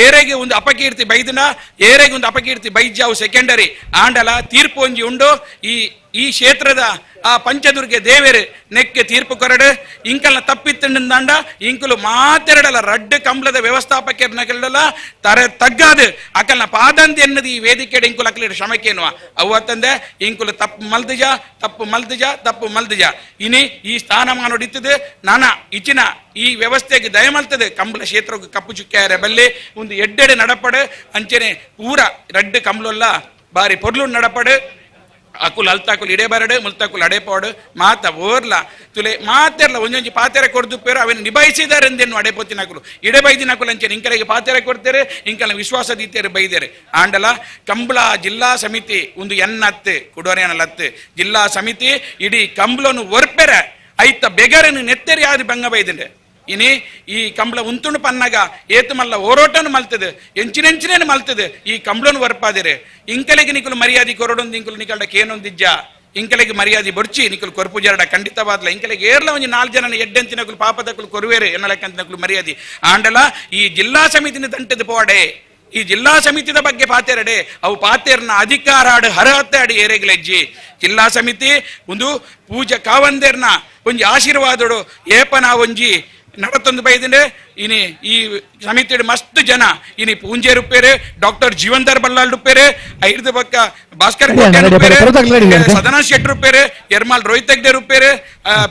ಏರೆಗೆ ಒಂದು ಅಪಕೀರ್ತಿ ಬೈದನ ಏರೆಗೆ ಒಂದು ಅಪಕೀರ್ತಿ ಬೈಜಾವು ಸೆಕೆಂಡರಿ ಆಂಡಲ ತೀರ್ಪು ಒಂಜಿ ಉಂಡು ಈ ಈ ಕ್ಷೇತ್ರದ ಆ ಪಂಚದುರ್ಗೆ ದೇವೇರು ನೆಕ್ಕೆ ತೀರ್ಪು ಕೊರಡು ಇಂಕಲ್ನ ತಪ್ಪಿತ್ತಂಡ ಇಂಕಲು ಮಾತೆರಡಲ ರಡ್ಡು ಕಂಬಳದ ವ್ಯವಸ್ಥಾಪಕರ್ನಗಳೆಲ್ಲ ತರೆ ತಗ್ಗಾದು ಅಕಲ್ನ ಪಾದಂತಿ ಎನ್ನದು ಈ ವೇದಿಕೆಡೆ ಇಂಕುಲು ಅಕಲಿಡ ಶ್ರಮಕ್ಕೇನುವ ಅವತ್ತಂದೆ ಇಂಕುಲು ತಪ್ಪು ಮಲ್ದಿಜ ತಪ್ಪು ಮಲ್ದಿಜ ತಪ್ಪು ಮಲ್ದಿಜ ಇನಿ ಈ ಸ್ಥಾನಮಾನ ನಾನ ಇಚಿನ ಈ ವ್ಯವಸ್ಥೆಗೆ ದಯಮಲ್ತದೆ ಕಂಬಳ ಕ್ಷೇತ್ರಕ್ಕೆ ಕಪ್ಪು ಚುಕ್ಕಾರೆ ಬಲ್ಲಿ ಒಂದು ಎಡ್ಡೆಡೆ ನಡಪಡು ಅಂಚನೆ ಪೂರ ರಡ್ಡು ಕಂಬಳಲ್ಲ ಬಾರಿ ಪೊರ್ಲು ನಡಪಡು ಅಕುಲ್ ಅಲ್ತಾಕುಲ್ ಇಡೆ ಬರಡು ಮುಲ್ತಾಕುಲ್ ಅಡೆಪಾಡು ಮಾತ ಓರ್ಲ ತುಲೆ ಮಾತೆರ್ಲ ಒಂಜೊಂಜಿ ಪಾತೆರೆ ಕೊಡ್ದುಪ್ಪೇರು ಅವೇನು ನಿಭಾಯಿಸಿದ್ದಾರೆ ಎಂದೇನು ಅಡೆಪೋತಿನಕುಲು ಇಡೆ ಬೈದಿನಕುಲು ಅಂಚೆ ಇಂಕಲೆಗೆ ಪಾತೆರೆ ಕೊಡ್ತೇರೆ ಇಂಕಲ ವಿಶ್ವಾಸ ದೀತೇರು ಬೈದೇರೆ ಆಂಡಲ ಕಂಬಳ ಜಿಲ್ಲಾ ಸಮಿತಿ ಒಂದು ಎನ್ನತ್ತು ಕುಡೋರೇನಲತ್ತು ಜಿಲ್ಲಾ ಸಮಿತಿ ಇಡೀ ಕಂಬಳನು ಒರ್ಪೆರೆ ಐತ ಬೆಗರನ್ನು ನೆತ್ತೆರಿ ಯಾರು ಬಂಗ ಬೈದಿಂಡೆ ಇನಿ ಈ ಕಂಬಳ ಉಂತುಂಡು ಪನ್ನಗ ಏತು ಮಲ್ಲ ಓರೋಟನು ಮಲ್ತದೆ ಎಂಚಿನೆಂಚಿನೇನು ಮಲ್ತದೆ ಈ ಕಂಬಳನು ವರ್ಪಾದಿರೆ ಇಂಕಲೆಗೆ ನಿಕುಲು ಮರ್ಯಾದೆ ಕೊರಡೊಂದು ಇಂಕುಲು ನಿಕಲ್ಡ ಕೇನೊಂದಿಜ್ಜ ಇಂಕಲೆಗೆ ಮರ್ಯಾದೆ ಬೊಡ್ಚಿ ನಿಕುಲು ಕೊರ್ಪುಜಾರಡ ಖಂಡಿತವಾದ್ಲ ಇಂಕಲೆಗೆ ಏರ್ಲ ಒಂಜಿ 4 ಜನ ಎಡ್ಡೆಂತಿನಕುಲು ಪಾಪದಕುಲು ಕೊರುವೇರೆ ಎನ್ನಲಕ್ಕಂತಿನಕುಲು ಮರ್ಯಾದೆ ಆಂಡಲ ಈ ಜಿಲ್ಲಾ ಸಮಿತಿನ ದಂಟದ ಪೋಡೆ ಈ ಜಿಲ್ಲಾ ಸಮಿತಿದ ಬಗ್ಗೆ ಪಾತೆರಡೆ ಅವು ಪಾತೆರ್ನ ಅಧಿಕಾರ ಆಡು ಅರ್ಹತೆ ಅಡಿ ಏರೆಗ್ಲೆಜ್ಜಿ ಜಿಲ್ಲಾ ಸಮಿತಿ ಒಂದು ಪೂಜೆ ಕಾವಂದೇರ್ನ ಒಂಜಿ ಆಶೀರ್ವಾದಡು ಏಪನ ಒಂಜಿ ನಡತೊಂದು ಬೈದಿಂಡೆ ಇನಿ ಈ ಸಮಿತಿ ಮಸ್ತ್ ಜನ ಇನಿ ಪೂಂಜೆ ರುಪೇರೆ ಡಾಕ್ಟರ್ ಜೀವಂಧರ್ ಬಲ್ಲಾಳ್ ರುಪೇರೆ ಐರ್ದ ಪಕ್ಕ ಭಾಸ್ಕರ್ ಸದನಾ ಶೆಟ್ ರುಪೇರೆ ಎರ್ಮಾಲ್ ರೋಹಿತ್ ಹೆಗ್ಡೆ ರುಪೇರೆ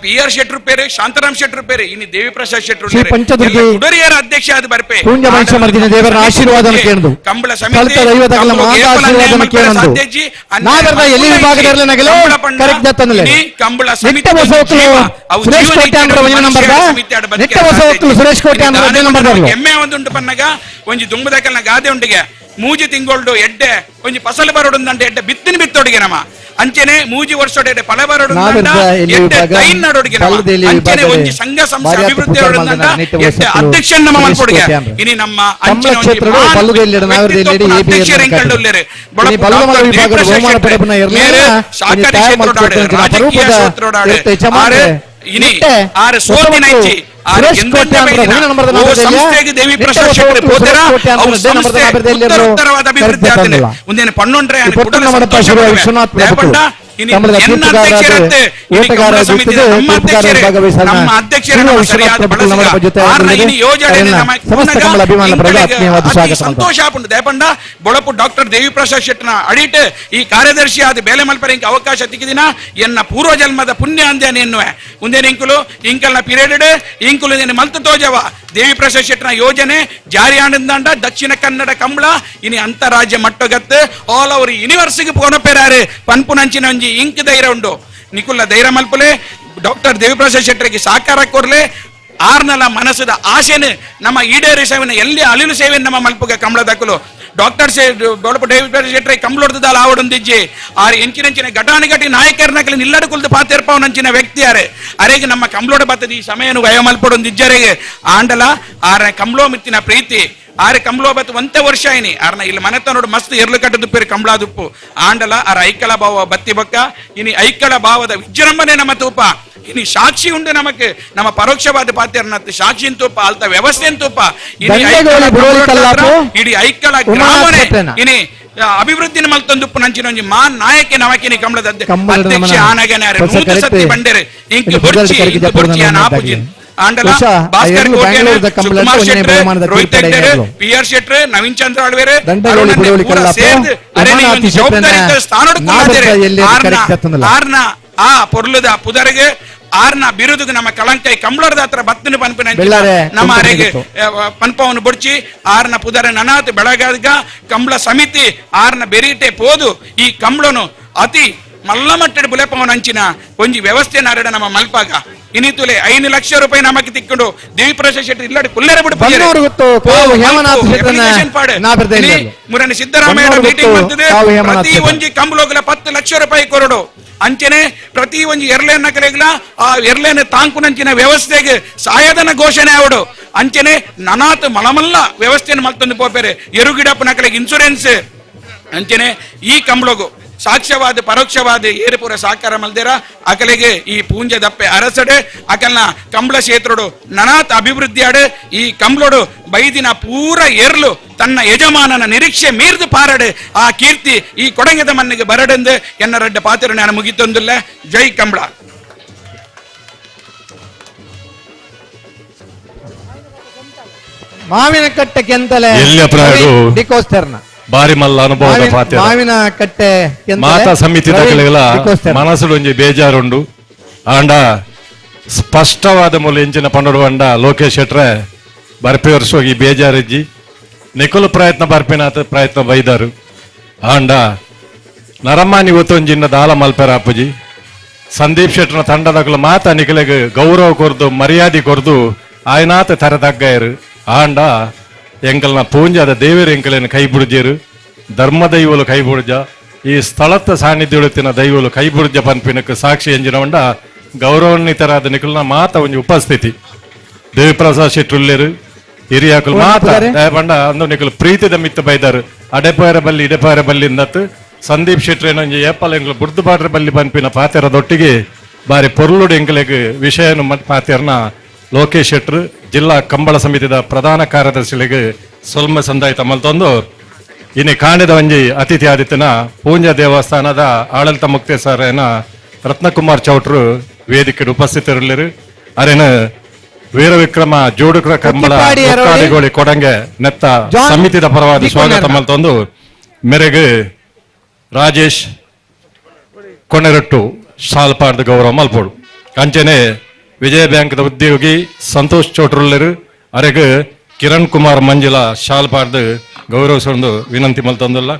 ಪಿ ಆರ್ ಶೆಟ್ ರುಪೇರೆ ಶಾಂತರಾಮ್ ಶೆಟ್ ರುಪೇರೆ ಇನಿ ದೇವಿಪ್ರಸಾದ್ ಶೆಟ್ ಕುಡರಿಯರ ಅಧ್ಯಕ್ಷ ಅದು ಬರ್ಪೆ ಕಂಬಳ ಸಮಿತಿ ಕಂಬಳ ಸಮಿತಿ ಎಮ್ಮೆ ಒಂದುಂಟು ಪನ್ನಗ ಒಂಜಿ ದುಂಬುದಕಲ್ನ ಗಾದೆ ಉಂಟಿಗೆ ಮೂಜಿ ತಿಂಗೊಳ್ಡು ಎಡ್ಡೆ ಒಂಜಿ ಫಸಲು ಬರೋಡುಂದಂಟ ಎಡ್ಡೆ ಬಿತ್ತಿನ ಬಿತ್ತೊಡಿಗೆ ನಮ್ಮ ಅಂಚನೆ ಮೂಜಿ ವರ್ಷ ಎಡ್ಡೆ ಫಲ ಬರೋಡುಂದಂಟ ಎಡ್ಡೆ ತೈನ್ ನಡೊಡಿಗೆ ನಮ್ಮ ಅಂಚನೆ ಒಂಜಿ ಸಂಘ ಸಂಸ್ಥೆ ಅಭಿವೃದ್ಧಿ ಬರೋಡುಂದಂಟ ಎಡ್ಡೆ ಅಧ್ಯಕ್ಷ ನಮ್ಮ ಮಲ್ಪೊಡಿಗೆ ಇನಿ ನಮ್ಮ ಅಂಚನೆ ಒಂಜಿ ಅಧ್ಯಕ್ಷರು ಎಂಕಂಡುಲ್ಲೇರು ಸಹಕಾರಿ ಕ್ಷೇತ್ರಡಾಡು ರಾಜಕೀಯ ಕ್ಷೇತ್ರಡಾಡು ಆರೆ ಇನಿ ಆರೆ ಸೋತಿನೈಚಿ ಸಂಸ್ಥೆಗೆ ದೇವಿ ಪ್ರಸಾದ್ ಶೆಟ್ಟಿ ಪೋತೆರ ಅವು ಸಂಸ್ಥೆ ಉತ್ತರೋತ್ತರವಾದ ಅಭಿವೃದ್ಧಿ ಆತನೆ ಒಂದೇನು ಪಣ್ಣೊಂಡ್ರೆ ನಮ್ಮ ಅಧ್ಯಕ್ಷರ ಸರಿಯಾದ ಯೋಜನೆ ಸಂತೋಷ ಆಪುಂಡು ದೇಪಂಡ ಬೊಳಪು ಡಾಕ್ಟರ್ ದೇವಿಪ್ರಸಾದ್ ಶೆಟ್ಟನ ಅಡಿಟ್ ಈ ಕಾರ್ಯದರ್ಶಿ ಆದ ಬೇಲೆ ಮಲ್ಪರೆ ಇಂಕ ಅವಕಾಶ ತಿಕ್ಕಿದಿನ ಎನ್ನ ಪೂರ್ವ ಜನ್ಮದ ಪುಣ್ಯ ಅಂದೇನೆ ಎನ್ನುವೆ ಒಂದೇನು ಇಂಕುಲು ಇಂಕಲ್ನ ಪೀರಿಯಡ್ ಇಂಕುಲು ಮಲ್ತು ತೋಜವ ದೇವಿಪ್ರಸಾದ್ ಶೆಟ್ಟನ ಯೋಜನೆ ಜಾರಿ ಆನಂದಂಡ ದಕ್ಷಿಣ ಕನ್ನಡ ಕಂಬಳ ಇನಿ ಅಂತಾರಾಜ್ಯ ಮಟ್ಟಗತ್ತು ಆಲ್ ಓವರ್ ಯೂನಿವರ್ಸಿಗೆ ಪೋನಪೆರಾರು ಪನ್ಪುನಂಚಿನ ಒಂಜಿ ಇಂಕ್ ಧೈರ್ಯ ಉಂಡು. ನಿಕುಲ್ಲ ಧೈರ್ಯ ಮಲ್ಪುಲೆ ಡಾಕ್ಟರ್ ದೇವಿಪ್ರಸಾದ್ ಶೆಟ್ಟರಿಗೆ ಸಹಕಾರ ಕೊರ್ಲೆ ಆರ್ನಲ ಮನಸ್ಸದ ಆಶೆನೆ ನಮ್ಮ ಈಡೇರಿ ಸೇವೆನ ಎಲ್ಲಿ ಅಳಿಲು ಸೇವೆ ನಮ್ಮ ಮಲ್ಪುಗೆ ಕಮಲದಕ್ಕಲು ಡಾಕ್ಟರ್ ದೇವಿಪ್ರಸಾದ್ ಶೆಟ್ಟರೆ ಕಮಲೊಡ್ದದಾಲ ಆವಡೊಂದಿಜ್ಜಿ ಆರ್ ಎಂಚಿನೆಂಚಿನ ಘಟಾನುಘಟಿ ನಾಯಕರನಕಲಿ ನಿಲ್ಲಡು ಕುಲ್ದು ಪಾತೇರ್ಪವನಂಚಿನ ವ್ಯಕ್ತಿ ಆರೆ ಅರೆಗೆ ನಮ್ಮ ಕಮಲೋಡ ಬತ್ತದ ಈ ಸಮಯನು ವಯ ಮಲ್ಪಡೊಂದಿಜ್ಜರೆಗೆ ಆಂಡಲ ಆರ ಕಮಲೋ ಮಿತ್ತಿನ ಪ್ರೀತಿ ಆರೆ ಕಮಲೋ ಬತ್ತು ಒಂತೆ ವರ್ಷ ಐನಿ ಆರ್ನ ಇಲ್ಲಿ ಮನೆತನೋಡು ಮಸ್ತ್ ಎರ್ಲು ಕಟ್ಟದುಪ್ಪೇರು ಕಮಲಾ ದುಪ್ಪು ಆಂಡಲ ಆರ ಐಕಳ ಭಾವ ಬತ್ತಿ ಬಕ್ಕ ಇನಿ ಐಕಳ ಭಾವದ ವಿಜೃಂಭಣೆ ನಮ್ಮ ತೂಪ ಇನಿ ಸಾಕ್ಷಿ ಉಂಡು ನಮಕ್ ನಮ್ಮ ಪರೋಕ್ಷವಾದ ಪಾತ್ರನತ್ತು ಸಾಕ್ಷಿನ್ ತೂಪ ಅಲ್ತ ವ್ಯವಸ್ಥೆನ್ ತೂಪ ಇಡೀ ಐಕಳ ಗ್ರಾಮನೆ ಇನಿ ಅಭಿವೃದ್ಧಿನ ಮಲ್ತೊಂದುಪ್ಪು ನಂಚಿನ ಒಂಜಿ ಮಾನ್ ನಾಯಕೆ ನಮಕಿನಿ ಕಮಲದ ಅಧ್ಯಕ್ಷ ಆನಗನೆ ನೂತು ಸತ್ತಿ ಬಂಡೆರೆ ಇಂಕ್ ಬೊರ್ಚಿ ಇಂಕ್ ಬೊರ್ಚಿ ಆನ ಆಪುಜಿನ್ ಆಂಡಲ ಭಾಸ್ಕರ್ ಕೋಟ್ಯಾನ್ ಸುಕುಮಾರ್ ಶೆಟ್ರೆ ರೋಹಿತ್ ಹೆಗ್ಡೆರೆ ಪಿ ಆರ್ ಶೆಟ್ರೆ ನವೀನ್ ಚಂದ್ರ ಆಳ್ವೇರೆ ಸೇರ್ದು ಅರೆನಿ ಒಂಜಿ ಜವಾಬ್ದಾರಿಯುತ ಸ್ಥಾನಡ್ ಕುಲ್ಲಾದೆರೆ ಆರ್ನ ಆ ಪೊರ್ಲುದ ಪುದರಿಗೆ ಆರ್ನ ಬಿರುದುಗೆ ನಮ್ಮ ಕಳಂಕೈ ಕಂಬಳದ ಹತ್ರ ಬತ್ತಿನ ಪನ್ಪಿನ ನಮ್ಮ ಅರೆಗೆ ಪನ್ಪವನ್ನು ಬುಡ್ಚಿ ಆರ್ನ ಪುದರ ನನಾತ್ ಬೆಳಗಾದ ಕಂಬಳ ಸಮಿತಿ ಆರ್ನ ಬೆರೀಟೆ ಪೋದು ಈ ಕಂಬಳನು ಅತಿ ಮಲ್ಲಮಟ್ಟದ ಬುಲೆಪವನ ಅಂಚಿನ ಒಂಜಿ ವ್ಯವಸ್ಥೆ ನಾರಡ ನಮ್ಮ ಮಲ್ಪಾಗ ಇನಿತುಲೆ 5 ಲಕ್ಷ ರೂಪಾಯಿ ನಮಗೆ ತಿಕ್ಕೊಂಡು ದೇವಿಪ್ರಸಾದ್ ಶೆಟ್ಟಿ ಇಲ್ಲಡಿ ಕುಲ್ಲೆರೆ ಬಿಡು ಮುರನಿ ಸಿದ್ದರಾಮಯ್ಯ ಮೀಟಿಂಗ್ ಮಾಡ್ತದೆ ಪ್ರತಿ ಒಂಜಿ ಕಂಬಳೋಗಲ 10 ಲಕ್ಷ ರೂಪಾಯಿ ಕೊರಡು ಅಂಚನೆ ಪ್ರತಿ ಒಂಜಿ ಎರ್ಲೇನ ಕರೆಗ್ಲ ಆ ಎರ್ಲೇನ ತಾಂಕುನಂಚಿನ ವ್ಯವಸ್ಥೆಗೆ ಸಹಾಯಧನ ಘೋಷಣೆ ಆವಡು ಅಂಚನೆ ನನಾತ್ ಮಲಮಲ್ಲ ವ್ಯವಸ್ಥೆಯನ್ನು ಮಲ್ತೊಂದು ಪೋಪೆರೆ ಎರುಗಿಡಪ್ಪನ ಕಡೆಗೆ ಇನ್ಶೂರೆನ್ಸ್ ಅಂಚನೆ ಈ ಕಂಬಳಗು ಸಾಕ್ಷ್ಯವಾದ ಪರೋಕ್ಷವಾದ ಏರುಪುರ ಸಾಕಾರ ಮಲ್ದೇರ ಅಕಲೆಗೆ ಈ ಪೂಂಜೆ ದಪ್ಪೆ ಅರಸಡೆ ಅಕಲ್ನ ಕಂಬಳ ಕ್ಷೇತ್ರಡು ನನಾತ್ ಅಭಿವೃದ್ಧಿ ಆಡು ಈ ಕಂಬಳೋಡು ಬೈದಿನ ಪೂರ ಏರ್ಲು ತನ್ನ ಯಜಮಾನನ ನಿರೀಕ್ಷೆ ಮೀರ್ದು ಪಾರಡು ಆ ಕೀರ್ತಿ ಈ ಕೊಡಂಗದ ಮಣ್ಣಿಗೆ ಬರಡೆಂದು ಎನ್ನ ರಡ್ಡ ಪಾತ್ರ ನಾನು ಮುಗಿತೊಂದಿಲ್ಲ. ಜೈ ಕಂಬಳ. ಮಾವಿನ ಕಟ್ಟೆ ಕೆಂತಲೆ ಬಾರಿ ಮಲ್ಲ ಅನುಭವದ ಪಾತ್ರ ಮಾವಿನ ಕಟ್ಟೆ ಮಾತಾ ಸಮಿತಿ ದಾಖಲೆಗಳ ಮನಸ್ಸುಡೊಂಜಿ ಬೇಜಾರುಂಡು ಆಂಡ ಸ್ಪಷ್ಟವಾದ ಮೂಲ ಎಂಚಿನ ಪಂಡರು ಅಂಡ ಲೋಕೇಶ್ ಶೆಟ್ರೆ ಬರ್ಪಿ ವರ್ಷ ಹೋಗಿ ಬೇಜಾರಿಜ್ಜಿ ನಿಕುಲು ಪ್ರಯತ್ನ ಬರ್ಪಿನಾಥ ಪ್ರಯತ್ನ ಬೈದರು ಆಂಡ ನರಮಾನಿ ಒತ್ತೊಂಜಿನ ದಾಲ ಮಲ್ಪೆರ ಅಪ್ಪುಜಿ ಸಂದೀಪ್ ಶೆಟ್ರನ ತಂಡದಗಳು ಮಾತಾ ನಿಕಲೆಗ್ ಗೌರವ ಕೊರ್ದು ಮರ್ಯಾದೆ ಕೊರ್ದು ಆಯ್ನಾಥ ತರದಗ್ಗಾಯರು ಆಂಡ ಎಂಕಲ್ನ ಪೂಂಜಾದ ದೇವರು ಎಂಕಲೇನು ಕೈ ಬುಡ್ಜೇರು ಧರ್ಮ ದೈವಲು ಕೈ ಬುಡ್ಜ ಈ ಸ್ಥಳತ್ತ ಸಾನ್ನಿಧ್ಯ ದೈವಲು ಕೈ ಬುಡ್ಜ ಪನ್ಪಿನಕ್ಕೆ ಸಾಕ್ಷಿ ಎಂಜಿನವಂಡ ಗೌರವಾನ್ವಿತರಾದ ನಿಕಲ್ನ ಮಾತ ಒಂಜಿ ಉಪಸ್ಥಿತಿ ದೇವಿಪ್ರಸಾದ್ ಶೆಟ್ರುಲ್ಲೇರು ಹಿರಿಯಾಕುಲು ಮಾತ ದಯಪಂಡ ಅಂದು ನಿಕಲು ಪ್ರೀತಿದ ಮಿತ್ತ ಬೈದಾರು ಅಡೆಪಾರ ಬಲ್ಲಿ ಇಡೆಪಾರ ಬಲ್ಲಿ ಇಂದತ್ತು ಸಂದೀಪ್ ಶೆಟ್ರೇನೊಂಜಿ ಏಪಲ್ ಎಂಕಲು ಬುಡ್ದು ಬಾಡ್ರ ಬಲ್ಲಿ ಪನ್ಪಿನ ಪಾತೆರದೊಟ್ಟಿಗೆ ಬಾರಿ ಪೊರ್ಲುಡು ಎಂಕಲೆಗ್ ವಿಷಯನು ಪಾತೆರ್ನ ಲೋಕೇಶ್ ಶೆಟ್ರು ಜಿಲ್ಲಾ ಕಂಬಳ ಸಮಿತಿದ ಪ್ರಧಾನ ಕಾರ್ಯದರ್ಶಿಗಳಿಗೆ ಸೊಲ್ಮ ಸಂದಾಯ ಮಲ್ತೊಂದು ಇನ್ನು ಕಾಂಡದ ಒಂಜಿ ಅತಿಥಿ ಆದಿತ್ಯನ ಪೂಂಜಾ ದೇವಸ್ಥಾನದ ಆಡಳಿತ ಮುಕ್ತೇಸರನ ರತ್ನಕುಮಾರ್ ಚೌಟ್ರು ವೇದಿಕೆ ಉಪಸ್ಥಿತರಿರಲಿರು. ಅರೇನ ವೀರವಿಕ್ರಮ ಜೋಡುಕರ ಕಂಬಳ ಮುಕ್ಕಾಡಿಗೋಳಿ ಕೊಡಂಗೆ ನೆತ್ತ ಸಮಿತಿದ ಪರವಾದ ಸ್ವಾಗತ ಮಲ್ತೊಂದು ಮೆರೆಗೆ ರಾಜೇಶ್ ಕೊನೆರಟ್ಟು ಶಾಲ್ಪಾರ್ದ ಗೌರವ ಮಲ್ಪೋಡು. ಅಂಚನೆ ವಿಜಯ ಬ್ಯಾಂಕ್ದ ಉದ್ಯೋಗಿ ಸಂತೋಷ್ ಚೌಟ್ರುಲ್ಲರು ಅರೆಗ್ ಕಿರಣ್ ಕುಮಾರ್ ಮಂಜುಳಾ ಶಾಲ್ಪಾರ್ದು ಗೌರವಿಸೊಂದು ವಿನಂತಿ ಮಲ್ತೊಂದುಲ್ಲ.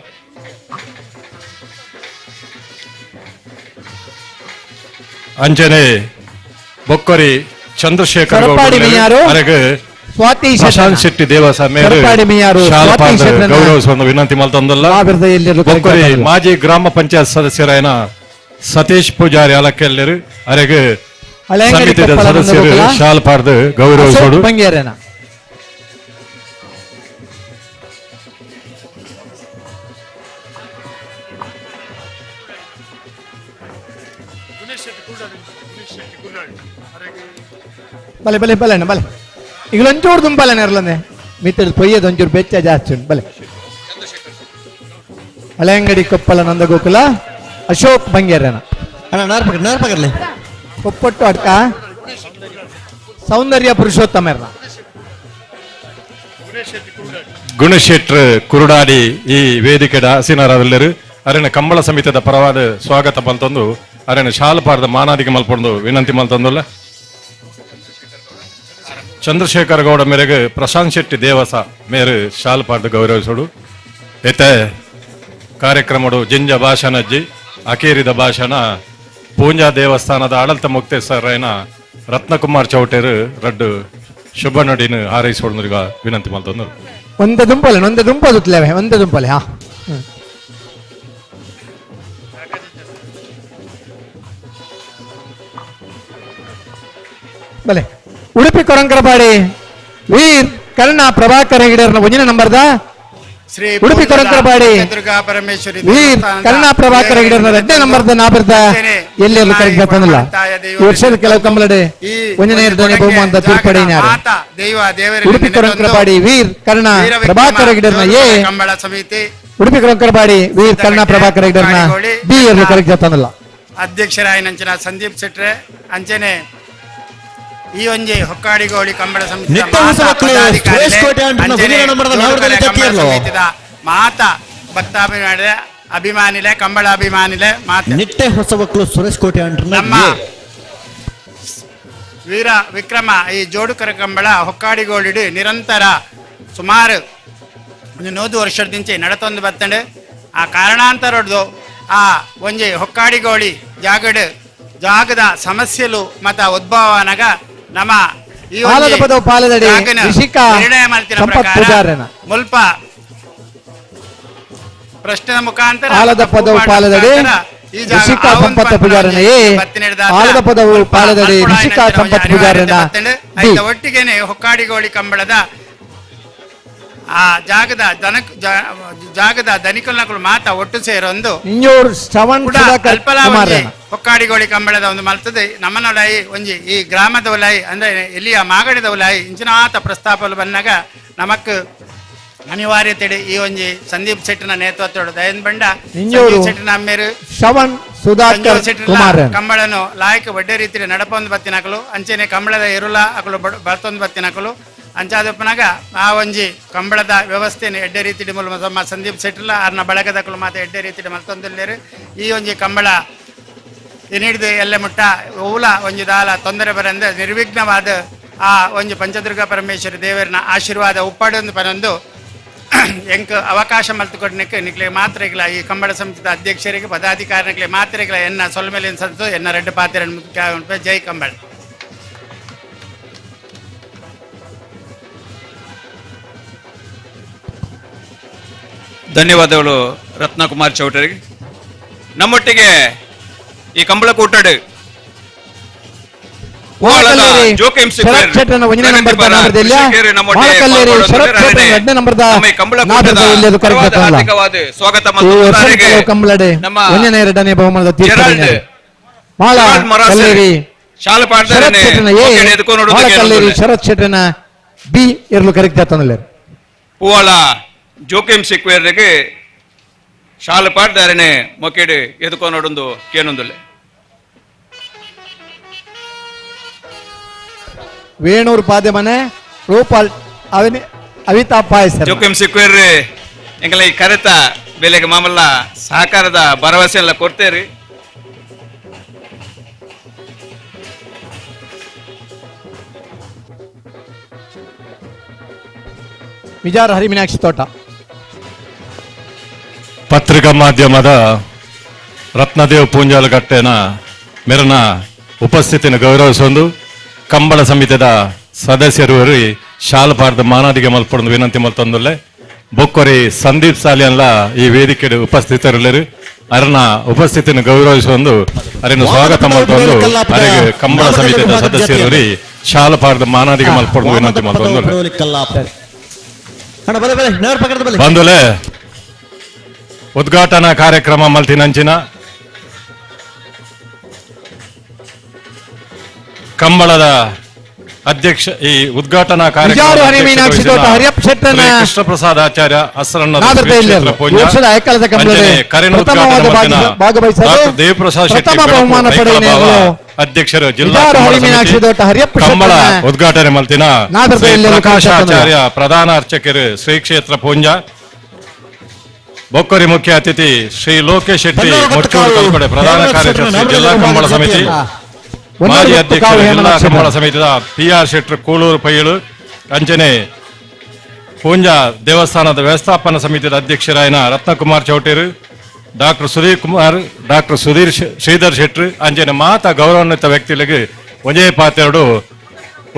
ಅಂಚನೆ ಬೊಕ್ಕರಿ ಚಂದ್ರಶೇಖರ್ ಅರೆಗ್ ಪ್ರಶಾಂತ್ ಶೆಟ್ಟಿ ದೇವಸ್ವಾಮಿ ಗೌರವಿಸೊಂದು ವಿನಂತಿ ಮಲ್ತೊಂದುಲ್ಲ. ಬೊಕ್ಕರಿ ಮಾಜಿ ಗ್ರಾಮ ಪಂಚಾಯತ್ ಸದಸ್ಯರಾಯನ ಸತೀಶ್ ಪೂಜಾರಿ ಅಲಕ್ಕೆಲ್ಲರು ಅರೆಗ್ ಸಮಿತಿದ ಸದಸ್ಯರು ಶಾಲ್ಪಾರ್ದು ಗೌರವಿಸೋಡು. ಬಲೆ ಬಲೆ ಬಲೆ ಅಣ್ಣ ಬಲೆ ಈಗ ಒಂಚೂರು ದುಂಬಲನೆ ಇರಲಂದೆ ಮಿತ್ತದ ಪೊಯ್ಯದ ಒಂಚೂರು ಬೆಚ್ಚ ಜಾಸ್ತಿ ಉಂಟು ಬಲೆ. ಹಳೆಯಂಗಡಿ ಕೊಪ್ಪಳ ನಂದಗೋಕುಲ ಅಶೋಕ್ ಬಂಗೇರನ ಅಣ್ಣ ನಾರ್ಪಕರ್ಲೆ ಕೊಪ್ಪಟ್ಟು ಅಡ್ಕ ಸೌಂದರ್ಯ ಪುರುಷೋತ್ತಮರ್ನ ಗುಣಶೆಟ್ರ್ ಕುರುಡಾಡಿ ಈ ವೇದಿಕೆದ ಹಸಿನರಲ್ಲರು ಅರೆನ ಕಂಬಳ ಸಮಿತಿದ ಪರವಾದ ಸ್ವಾಗತ ಮಲ್ತೊಂದು ಅರೆನ ಶಾಲಪಾರದ ಮಾನಾದಿಗೆ ಮಲ್ಪೊಂದು ವಿನಂತಿ ಮಲ್ತೊಂದುಲ್ಲ. ಚಂದ್ರಶೇಖರ್ ಗೌಡ ಮೇರೆಗೆ ಪ್ರಶಾಂತ್ ಶೆಟ್ಟಿ ದೇವಸ ಮೇರೆ ಶಾಲಪಾರದ ಗೌರವಿಸೋಡು. ಎತ್ತೆ ಕಾರ್ಯಕ್ರಮಡು ಜಿಂಜ ಭಾಷಣಜ್ಜಿ ಅಕೇರಿದ ಭಾಷಣ Poonja ದೇವಸ್ಥಾನದ ಆಡಳಿತ ಮುಕ್ತೇಸರೈನ ರತ್ನಕುಮಾರ್ ಚೌಟೇರು ರಡ್ಡು ಶುಭ ನಡಿನ ಹಾರೈಸೋಳ್ನೀಗ ವಿನಂತಿ ಮಾಡ್ತಂದ್ರು. ಒಂದೇ ದುಂಪಲೆ ಒಂದೇ ದುಂಪದುತ್ತಲೇವೆ ಒಂದೇ ದುಂಪಲೆ. ಹಾ ಬಲೆ ಉಡುಪಿ ಕೊರಂಕರಪಾಡಿ ವೀರ್ ಕರ್ಣ ಪ್ರಭಾಕರ ಹೆಗಡೆಯವ್ರನ್ನ ಒಂದಿನ ನಂಬರ್ದ ಶ್ರೀ ಉಡುಪಿ ಕೊರಂಕರಪಾಡಿ ಪರಮೇಶ್ವರಿ ವೀರ್ ಕರ್ಣ ಪ್ರಭಾಕರ ಹೆಗಡೆಯವ್ರನ್ನ ಎರಡನೇ ನಂಬರ್ದ ನಾಬರ್ದ ಎಲ್ಲಿ ಕರೆಕ್ಟ್ ತಂದಲ್ಲ. ಈ ವರ್ಷದ ಕೆಲವು ಕಂಬಲಡೆ ಒಂದನೇ ಎರಡನೇ ಬಹುಮಾನದ ತೀರ್ಪಡೆಯಿನಾರು ಉಡುಪಿ ಕೊರಂಕರಪಾಡಿ ವೀರ್ ಕರ್ಣ ಪ್ರಭಾಕರ ಹೆಗಡೆಯವ್ರನ್ನ ಎ, ಕಂಬಳ ಸಮಿತಿ ಉಡುಪಿ ಕೊರಂಕರಪಾಡಿ ವೀರ್ ಕರ್ಣ ಪ್ರಭಾಕರ ಹೆಗಡೆಯವ್ರನ್ನ ಬಿ ಎಲ್ಲಿ ಕರೆಕ್ಟ್ ತಂದಲ್ಲ. ಅಧ್ಯಕ್ಷರಾಯಿನಂಚಿನ ಸಂದೀಪ್ ಶೆಟ್ರೆ ಅಂಚನೆ ಈ ಒಂಜಿ ಹೊಕ್ಕಾಡಿಗೋಳಿ ಕಂಬಳ ಸಮಿತಿ ಮಾತಾ ಭಕ್ತಾಭಿಮಾನಿಲೆ ಅಭಿಮಾನಿಲೆ ಕಂಬಳ ಅಭಿಮಾನಿಲೆ ಮಾತೆ ನಿಟ್ಟೆ ಹೊಸ ಮಕ್ಕಳು ಸುರೇಶ್ ಕೋಟೆ ನಮ್ಮ ವೀರ ವಿಕ್ರಮ ಈ ಜೋಡುಕರ ಕಂಬಳ ಹೊಕ್ಕಾಡಿಗೋಳಿಡು ನಿರಂತರ ಸುಮಾರು ಒಂದು 100 ವರ್ಷದಿಂಚೆ ನಡತೊಂದು ಬತ್ತಂಡು. ಆ ಕಾರಣಾಂತರದ್ದು ಆ ಒಂಜಿ ಹೊಕ್ಕಾಡಿಗೋಳಿ ಜಾಗಡು ಜಾಗದ ಸಮಸ್ಯೆಲು ಮತ ಉದ್ಭವನಾಗ ನಮ್ಮ ಈ ಮುಲ್ಪ ಪ್ರಶ್ನೆ ಮುಖಾಂತರ ಒಟ್ಟಿಗೆನೆ ಹೊಕ್ಕಾಡಿಗೋಳಿ ಕಂಬಳದ ಆ ಜಾಗದ ಜಾಗದ ದನಿಕಲ್ನಕುಲು ಮಾತ ಒಟ್ಟು ಸೇರೊಂದು ಹೊಕ್ಕಾಡಿಗೋಳಿ ಕಂಬಳದ ಒಂದು ಮಲ್ತದೆ. ನಮ್ಮನೊಲಾಯಿ ಒಂಜಿ ಈ ಗ್ರಾಮದ ಒಲಾಯಿ ಅಂದ್ರೆ ಎಲ್ಲಿಯ ಮಾಗಡಿದ ಒಲಾಯಿ ಇಂಚಿನಾತ ಪ್ರಸ್ತಾಪಲು ಬಂದಾಗ ನಮಕ್ ಅನಿವಾರ್ಯತೆ ಈ ಒಂಜಿ ಸಂದೀಪ್ ಶೆಟ್ಟಿನ ನೇತೃತ್ವದ ದಯನ್ ಬಂಡ ಸಂದೀಪ್ ಶೆಟ್ಟಿನ ಅಮ್ಮೇರು ಶ್ರವಣ್ ಸುಧಾಕರ್ ಕುಮಾರ್ ಕಂಬಳನು ಲಾಯಕ ಒಡ್ಡೆ ರೀತಿಯ ನಡಪೊಂದು ಬತ್ತಿನಕಲು ಅಂಚೆನೆ ಕಂಬಳದ ಎರುಲ ಅಕಲು ಬರ್ತೊಂದು ಬತ್ತಿನಕಲು ಅಂಚಾದಪ್ಪನಾಗ ಆ ಒಂಜಿ ಕಂಬಳದ ವ್ಯವಸ್ಥೆನ ಎಡ್ಡೆ ರೀತಿ ಮೂಲ ನಮ್ಮ ಸಂದೀಪ್ ಶೆಟ್ಟಿಲ ಅರ್ನ ಬಳಗದಕಲು ಮಾತ ಎಡ್ಡೆ ರೀತಿ ಮಲ್ತೊಂದಿಲ್ಲೇರು. ಈ ಒಂಜಿ ಕಂಬಳ ಹಿಡಿದು ಎಲ್ಲೆ ಮುಟ್ಟ ಓಲ ಒಂಜಿ ದಾಲ ತೊಂದರೆ ಬರಂದ ನಿರ್ವಿಘ್ನವಾದ ಆ ಒಂಜಿ ಪಂಚದುರ್ಗ ಪರಮೇಶ್ವರಿ ದೇವರನ ಆಶೀರ್ವಾದ ಉಪ್ಪಾಡೊಂದು ಪನೊಂದು ಎಂಕ್ ಅವಕಾಶ ಮಲ್ತುಕೊಡ್ನಕ್ಕೆ ನಿಕ್ಲೆ ಮಾತ್ರೆಗಳ ಈ ಕಂಬಳ ಸಮಿತಿದ ಅಧ್ಯಕ್ಷರಿಗೆ ಪದಾಧಿಕಾರಿಗಳಿಗೆ ಮಾತ್ರೆಗಳ ಎನ್ನ ಸೊಲ್ಮೆಲೆ ಸಂತು ಎನ್ನ ರೆಡ್ಡು ಪಾತ್ರೆ. ಜೈ ಕಂಬಳ. ಧನ್ಯವಾದಗಳು ರತ್ನಕುಮಾರ್ ಚೌಟರಿಗೆ. ನಮ್ಮೊಟ್ಟಿಗೆ ಈ ಕಂಬಳ ಕೂಟಡು ಸ್ವಾಗತ ಶರತ್ ಶೆಟ್ಟನ ಬಿ ಇರಲು ಕರೆಕ್ಟ್ ಪೂವಾಳ ಜೋಕಿಂ ಸಿಕ್ವೇರ್ಗೆ ಶಾಲು ಪಾಡ್ದಾರನೆ ಮೊಕೆಡು ಎದುಕೋನೊಡೊಂದು ಕೇನೊಂದುಲ್ಲೆ. ವೇಣೂರು ಪಾದೆ ಮನೆ ರೂಪಾಲ್ ಅವನಿ ಅವಿತಾ ಪಾಯ್ ಸರ್ ಜೋಕಿಂ ಸಿಕ್ವೇರ್ ಎಂಗಲ ಈ ಕರೆತ ಬೆಲೆಗೆ ಮಾಮಲ್ಲ ಸಹಕಾರದ ಭರವಸೆ ಎಲ್ಲ ಕೊಡ್ತೇರಿ. ವಿಜಾರ ಹರಿಮೀನಾಕ್ಷಿ ತೋಟ ಪತ್ರಿಕಾ ಮಾಧ್ಯಮದ ರತ್ನದೇವ್ ಪೂಂಜಾಲಗಟ್ಟೆನ ಮೆರನ ಉಪಸ್ಥಿತಿಯನ್ನು ಗೌರವಿಸೊಂದು ಕಂಬಳ ಸಮಿತಿದ ಸದಸ್ಯರು ಶಾಲಪಾರದ ಮಾನಾದಿಗೆ ಮಲ್ಪೊಂದು ವಿನಂತಿ ಮಲ್ತೊಂದುಲ್ಲೆ. ಬೊಕ್ಕೊರಿ ಸಂದೀಪ್ ಸಾಲಿಯನ್ಲ ಈ ವೇದಿಕೆ ಉಪಸ್ಥಿತರುಳ್ಳರು ಅರನ ಉಪಸ್ಥಿತಿಯನ್ನು ಗೌರವಿಸೊಂದು ಅರಿನ ಸ್ವಾಗತ ಮಲ್ತೊಂದು ಅರೆಗೆ ಕಂಬಳ ಸಮಿತಿಯ ಸದಸ್ಯರು ಶಾಲಪಾರದ ಮಾನಾದಿಗೆ ಮಲ್ಪೊಂದು ವಿನಂತಿ ಮಲ್ತೊಂದುಲ್ಲೆ. ಬಂದುಲೆ ಉದ್ಘಾಟನಾ ಕಾರ್ಯಕ್ರಮ ಮಲ್ತಿನಂಚಿನ ಕಂಬಳದ ಅಧ್ಯಕ್ಷ ಈ ಉದ್ಘಾಟನಾ ಕಾರ್ಯಕ್ರಮ ಕೃಷ್ಣಪ್ರಸಾದ್ ಆಚಾರ್ಯ ಅಸರಣ್ಣ ದೇವಪ್ರಸಾದ್ ಶೆಟ್ಟಿ ಅಧ್ಯಕ್ಷರು ಜಿಲ್ಲಾ ಕಂಬಳ ಉದ್ಘಾಟನೆ ಮಲ್ತಿನ ಪ್ರಕಾಶ ಆಚಾರ್ಯ ಪ್ರಧಾನ ಅರ್ಚಕರು ಶ್ರೀ ಕ್ಷೇತ್ರ ಪೂಂಜಾ ಬೊಕ್ಕರಿ ಮುಖ್ಯ ಅತಿಥಿ ಶ್ರೀ ಲೋಕೇಶ್ ಶೆಟ್ಟಿ ಮೊಟ್ಟೂರು ಕಲ್ಪಡೆ ಪ್ರಧಾನ ಕಾರ್ಯದರ್ಶಿ ಜಿಲ್ಲಾ ಕಂಬಳ ಸಮಿತಿ ಮಾಜಿ ಅಧ್ಯಕ್ಷರು ಜಿಲ್ಲಾ ಕಂಬಳ ಸಮಿತಿಯ ಪಿ ಆರ್ ಶೆಟ್ಟರು ಕೂಳೂರು ಪೈಳು ಅಂಚನೆ ಪೂಂಜಾ ದೇವಸ್ಥಾನದ ವ್ಯವಸ್ಥಾಪನಾ ಸಮಿತಿಯ ಅಧ್ಯಕ್ಷರಾಯನ Ratnakumar ಚೌಟೇರು Doctor Sudhir Kumar, doctor Sudhir Sridhar Shettar ಅಂಚನೆ ಮಾತ ಗೌರವಾನ್ವಿತ ವ್ಯಕ್ತಿಗಳಿಗೆ ಒಂಜೇ ಪಾತೆರಡು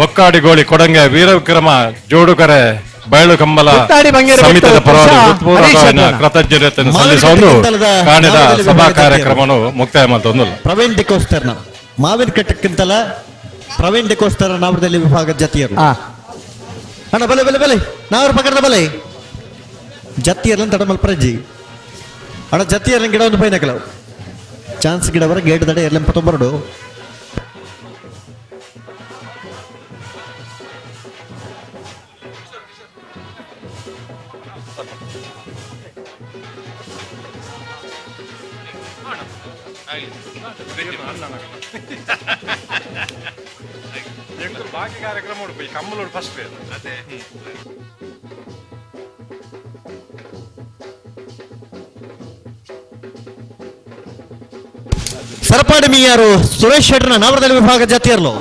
ಒಕ್ಕಾಡಿಗೋಳಿ ಕೊಡಂಗೆ ವೀರವಿಕ್ರಮ ಜೋಡುಕರೆ ಬಯಲು ಕಂಬಲ ಸಮಿತಿಯ ಪರವಾಗಿ ಕೃತಜ್ಞತೆಯನ್ನು ಸಲ್ಲಿಸುವುದು ಕಾಣದ ಸಭಾ ಕಾರ್ಯಕ್ರಮವನ್ನು ಮುಕ್ತಾಯ ಮಾಡ್ತೊಂದಲ್ಲ. ಪ್ರವೀಣ್ ಡಿಕೋಸ್ತರ್ನ ಮಾವಿನ ಕಟ್ಟಕ್ಕಿಂತಲ ಪ್ರವೀಣ್ ಡಿಕೋಸ್ತರ ನಾವರದಲ್ಲಿ ವಿಭಾಗದ ಜತಿಯರು ಅಣ್ಣ ಬಲೆ ಬಲೆ ಬಲೆ ನಾವ್ರ ಪಕ್ಕದ ಬಲೆ ಜತಿಯರ್ಲನ್ ತಡಮಲ್ ಪ್ರಜ್ಜಿ ಅಣ್ಣ ಜತಿಯರ್ಲನ್ ಗಿಡ ಒಂದು ಪೈನ ಕೆಲವು ಚಾನ್ಸ್ ಗಿಡವರ ಗೇಟ್ ದಡೆ ಎರ್ಲೆಂ ಪತ್ತೊಂಬರಡು. ಬಾಕಿ ಕಾರ್ಯಕ್ರಮ ಉಡುಪಿ ಕಮ್ಮಲೂರು ಫಸ್ಟ್. ಸರಪಾಡಿ ಮೀಯಾರು ಸುರೇಶ್ ಶೆಟ್ಟರ್ನ ನಾವರದಲ್ಲಿ ವಿಭಾಗ ಜಾತಿಯರ್ಲು.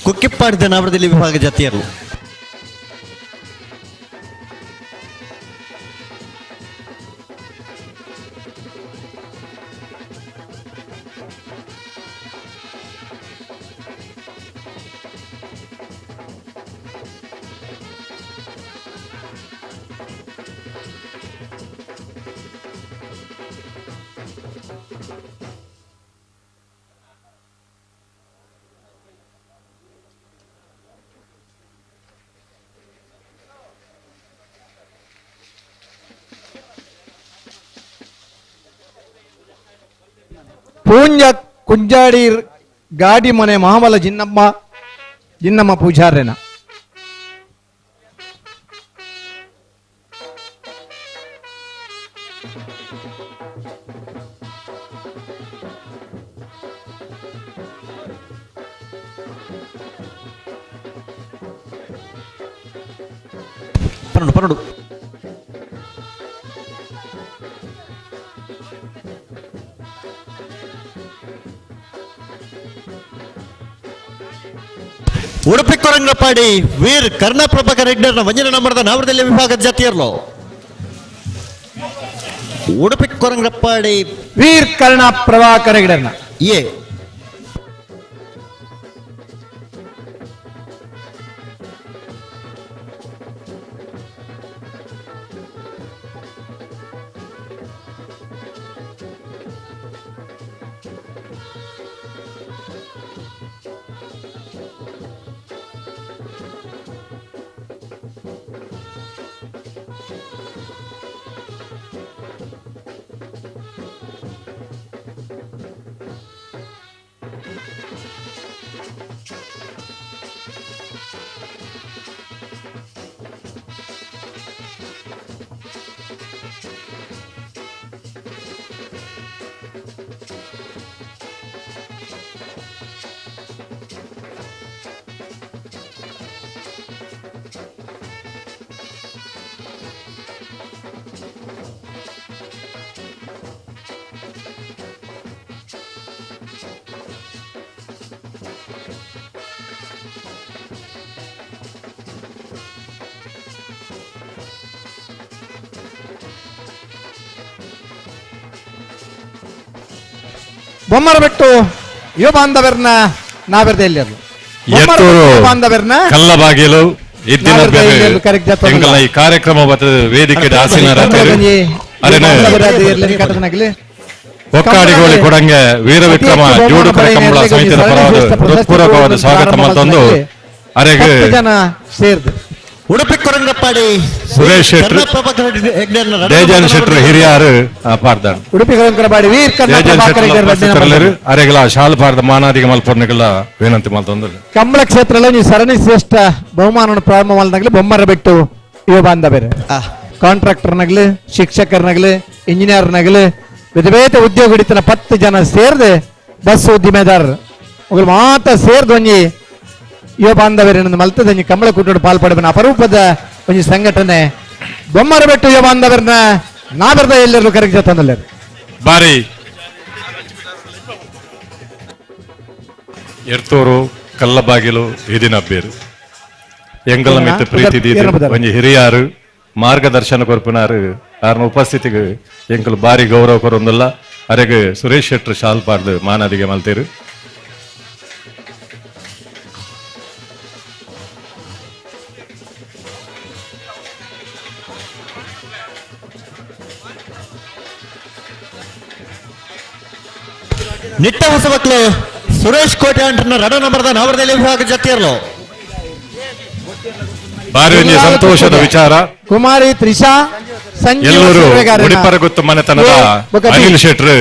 ಕುಕ್ಕಿಪ್ಪಾಡಿದ ನಾವರದಲ್ಲಿ ವಿಭಾಗ ಜಾತಿಯರು. ಪೂಂಜ ಕುಂಜಾಡಿ ಗಾಡಿ ಮನೆ ಮಹಾಬಲ ಜಿನ್ನಮ್ಮ ಜಿನ್ನಮ್ಮ ಪೂಜಾರ್ಯನ. ಪನ್ನೊಂದು ಪನ್ನೊಂದು. ಉಡುಪಿ ಕೊರಂಗಪಾಡಿ ವೀರ್ ಕರ್ಣಪ್ರಭಾಕರ್ ರೆಡ್ಡರ್ನ ವಂಜನ ನಂಬರದ ನಾವರದಲ್ಲಿ ವಿಭಾಗದ ಜಾತಿಯರ್ಲು. ಉಡುಪಿ ಕೊರಂಗಪ್ಪಾಡಿ ವೀರ್ ಕರ್ಣ ಪ್ರಭಾಕರ್ ರೆಡ್ಡರ್ನ ಎ. ಬೊಮ್ಮರಬೆಟ್ಟು ಯುವ ಬಾಂಧವರ್ನ ನಾವೆರ್ದ ಕಲ್ಲಬಾಗಿಲು ಈ ಕಾರ್ಯಕ್ರಮ ವೇದಿಕೆ ಒಕ್ಕಾಡಿಗೋಳಿ ಕೊಡಂಗೆ ವೀರವಿಕ್ರಮ ಜೋಡುಕರೆ ಕಂಬಳ ಸಮಿತಿಯ ಪರವಾದ ಹೃತ್ಪೂರ್ವಕವಾದ ಸ್ವಾಗತ ಮತ್ತೊಂದು ಅರೆಗೆ ಜನ ಸೇರ್ದು ಉಡುಪಿ ಕೊರಂಗಪ್ಪಾಡಿ ಸುರೇಶ್ ಶೆಟ್ರು ದೇಜಾನ್ ಶೆಟ್ರು ಹಿರಿಯಾರು ಪಾರ್ದಾಣ ಉಡುಪಿ ಕೊರಂಕರಪಾಡಿ ವೀರ್ ಕರ್ಣ ದೇಜಾನ್ ಪ್ರಭಾಕರ್ ಶೆಟ್ರು ಹೆಗ್ಡೆ ರಡ್ಡನೇ ನಂಬರ್. ಅರೆಗಲ ಶಾಲ್ ಪಾರ್ದ ಮಾನಾದಿಗ ಮಲ್ಪೊರ್ನಿಗಲ ವಿನಂತಿ ಮಲ್ತೊಂದು ಕಂಬಳ ಕ್ಷೇತ್ರದಲ್ಲಿ ನೀವು ಸರಣಿ ಶ್ರೇಷ್ಠ ಬಹುಮಾನವನ್ನು ಪ್ರಾರಂಭ ಮಾಡಿದಾಗಲೇ ಬೊಮ್ಮರ ಬಿಟ್ಟು ಯುವ ಬಾಂಧವರು ಕಾಂಟ್ರಾಕ್ಟರ್ನಾಗಲಿ ಶಿಕ್ಷಕರ್ನಾಗಲಿ ಇಂಜಿನಿಯರ್ನಾಗಲಿ ಬೇರೆ ಬೇರೆ ಉದ್ಯೋಗ ಹಿಡಿತನ 10 ಜನ ಸೇರಿದೆ ಬಸ್ ಉದ್ದಿಮೆದಾರರು ಅವುಗಳು ಮಾತ್ರ ಸೇರ್ದು ಒಂಜಿ ಯುವ ಬಾಂಧವರನ್ನು ಮಲ್ತದ ಒಂಜಿ ಕಂಬಳ ಕೂಟೋಡು ಪಾಲ್ಪಡುವನ ಅಪರೂಪದ ಒಂಜಿ ಸಂಘಟನೆ ಬೊಮ್ಮರ ಬೆಟ್ಟು ಯುವ ಬಾಂಧವರನ್ನ ನಾಬರ್ದ ಎಲ್ಲರೂ ಕರೆಗೆ ತಂದಲ್ಲ ಬಾರಿ ಎರ್ತೂರು ಕಲ್ಲಬಾಗಿಲು ಇದಿನ ಬೇರು ಎಂಗಲ ಮಿತ್ತ ಪ್ರೀತಿ ದೀದು ಒಂಜಿ ಹಿರಿಯಾರು ಮಾರ್ಗದರ್ಶನ ಕೊರ್ಪಿನಾರು ಆರ್ನ ಉಪಸ್ಥಿತಿಗೆ ಎಂಕಲು ಬಾರಿ ಗೌರವ ಕೊರೊಂದಲ್ಲ ಅರೆಗೆ ಸುರೇಶ್ ಶೆಟ್ರು ಶಾಲ್ ಪಾರ್ದು ಮಾನಾದಿಗೆ ಮಲ್ತೇರು. ನಿಟ್ಟ ಹೊಸ ಮಕ್ಕಳು ಸುರೇಶ್ ಕೋಟೆ ಅಂಟರ್ನ ರಡ ನಂಬರ್ದ ನವರದಲ್ಲಿ ವಿಭಾಗ ಜತಿಯರ್ಲು ಬಾರಿ ಒಂಜಿ ಸಂತೋಷದ ವಿಚಾರ. ಕುಮಾರಿ ತ್ರಿಷಾ ಸಂಜೀವ್ ಎಲ್ಲರೂ ಸುರ್ವೆಗಾರನ ಉಡಿಪರಗುತ್ತು ಮನೆತನದ ಬೊಕ ಬಿ. ಅನಿಲ್ ಶೆಟ್ರು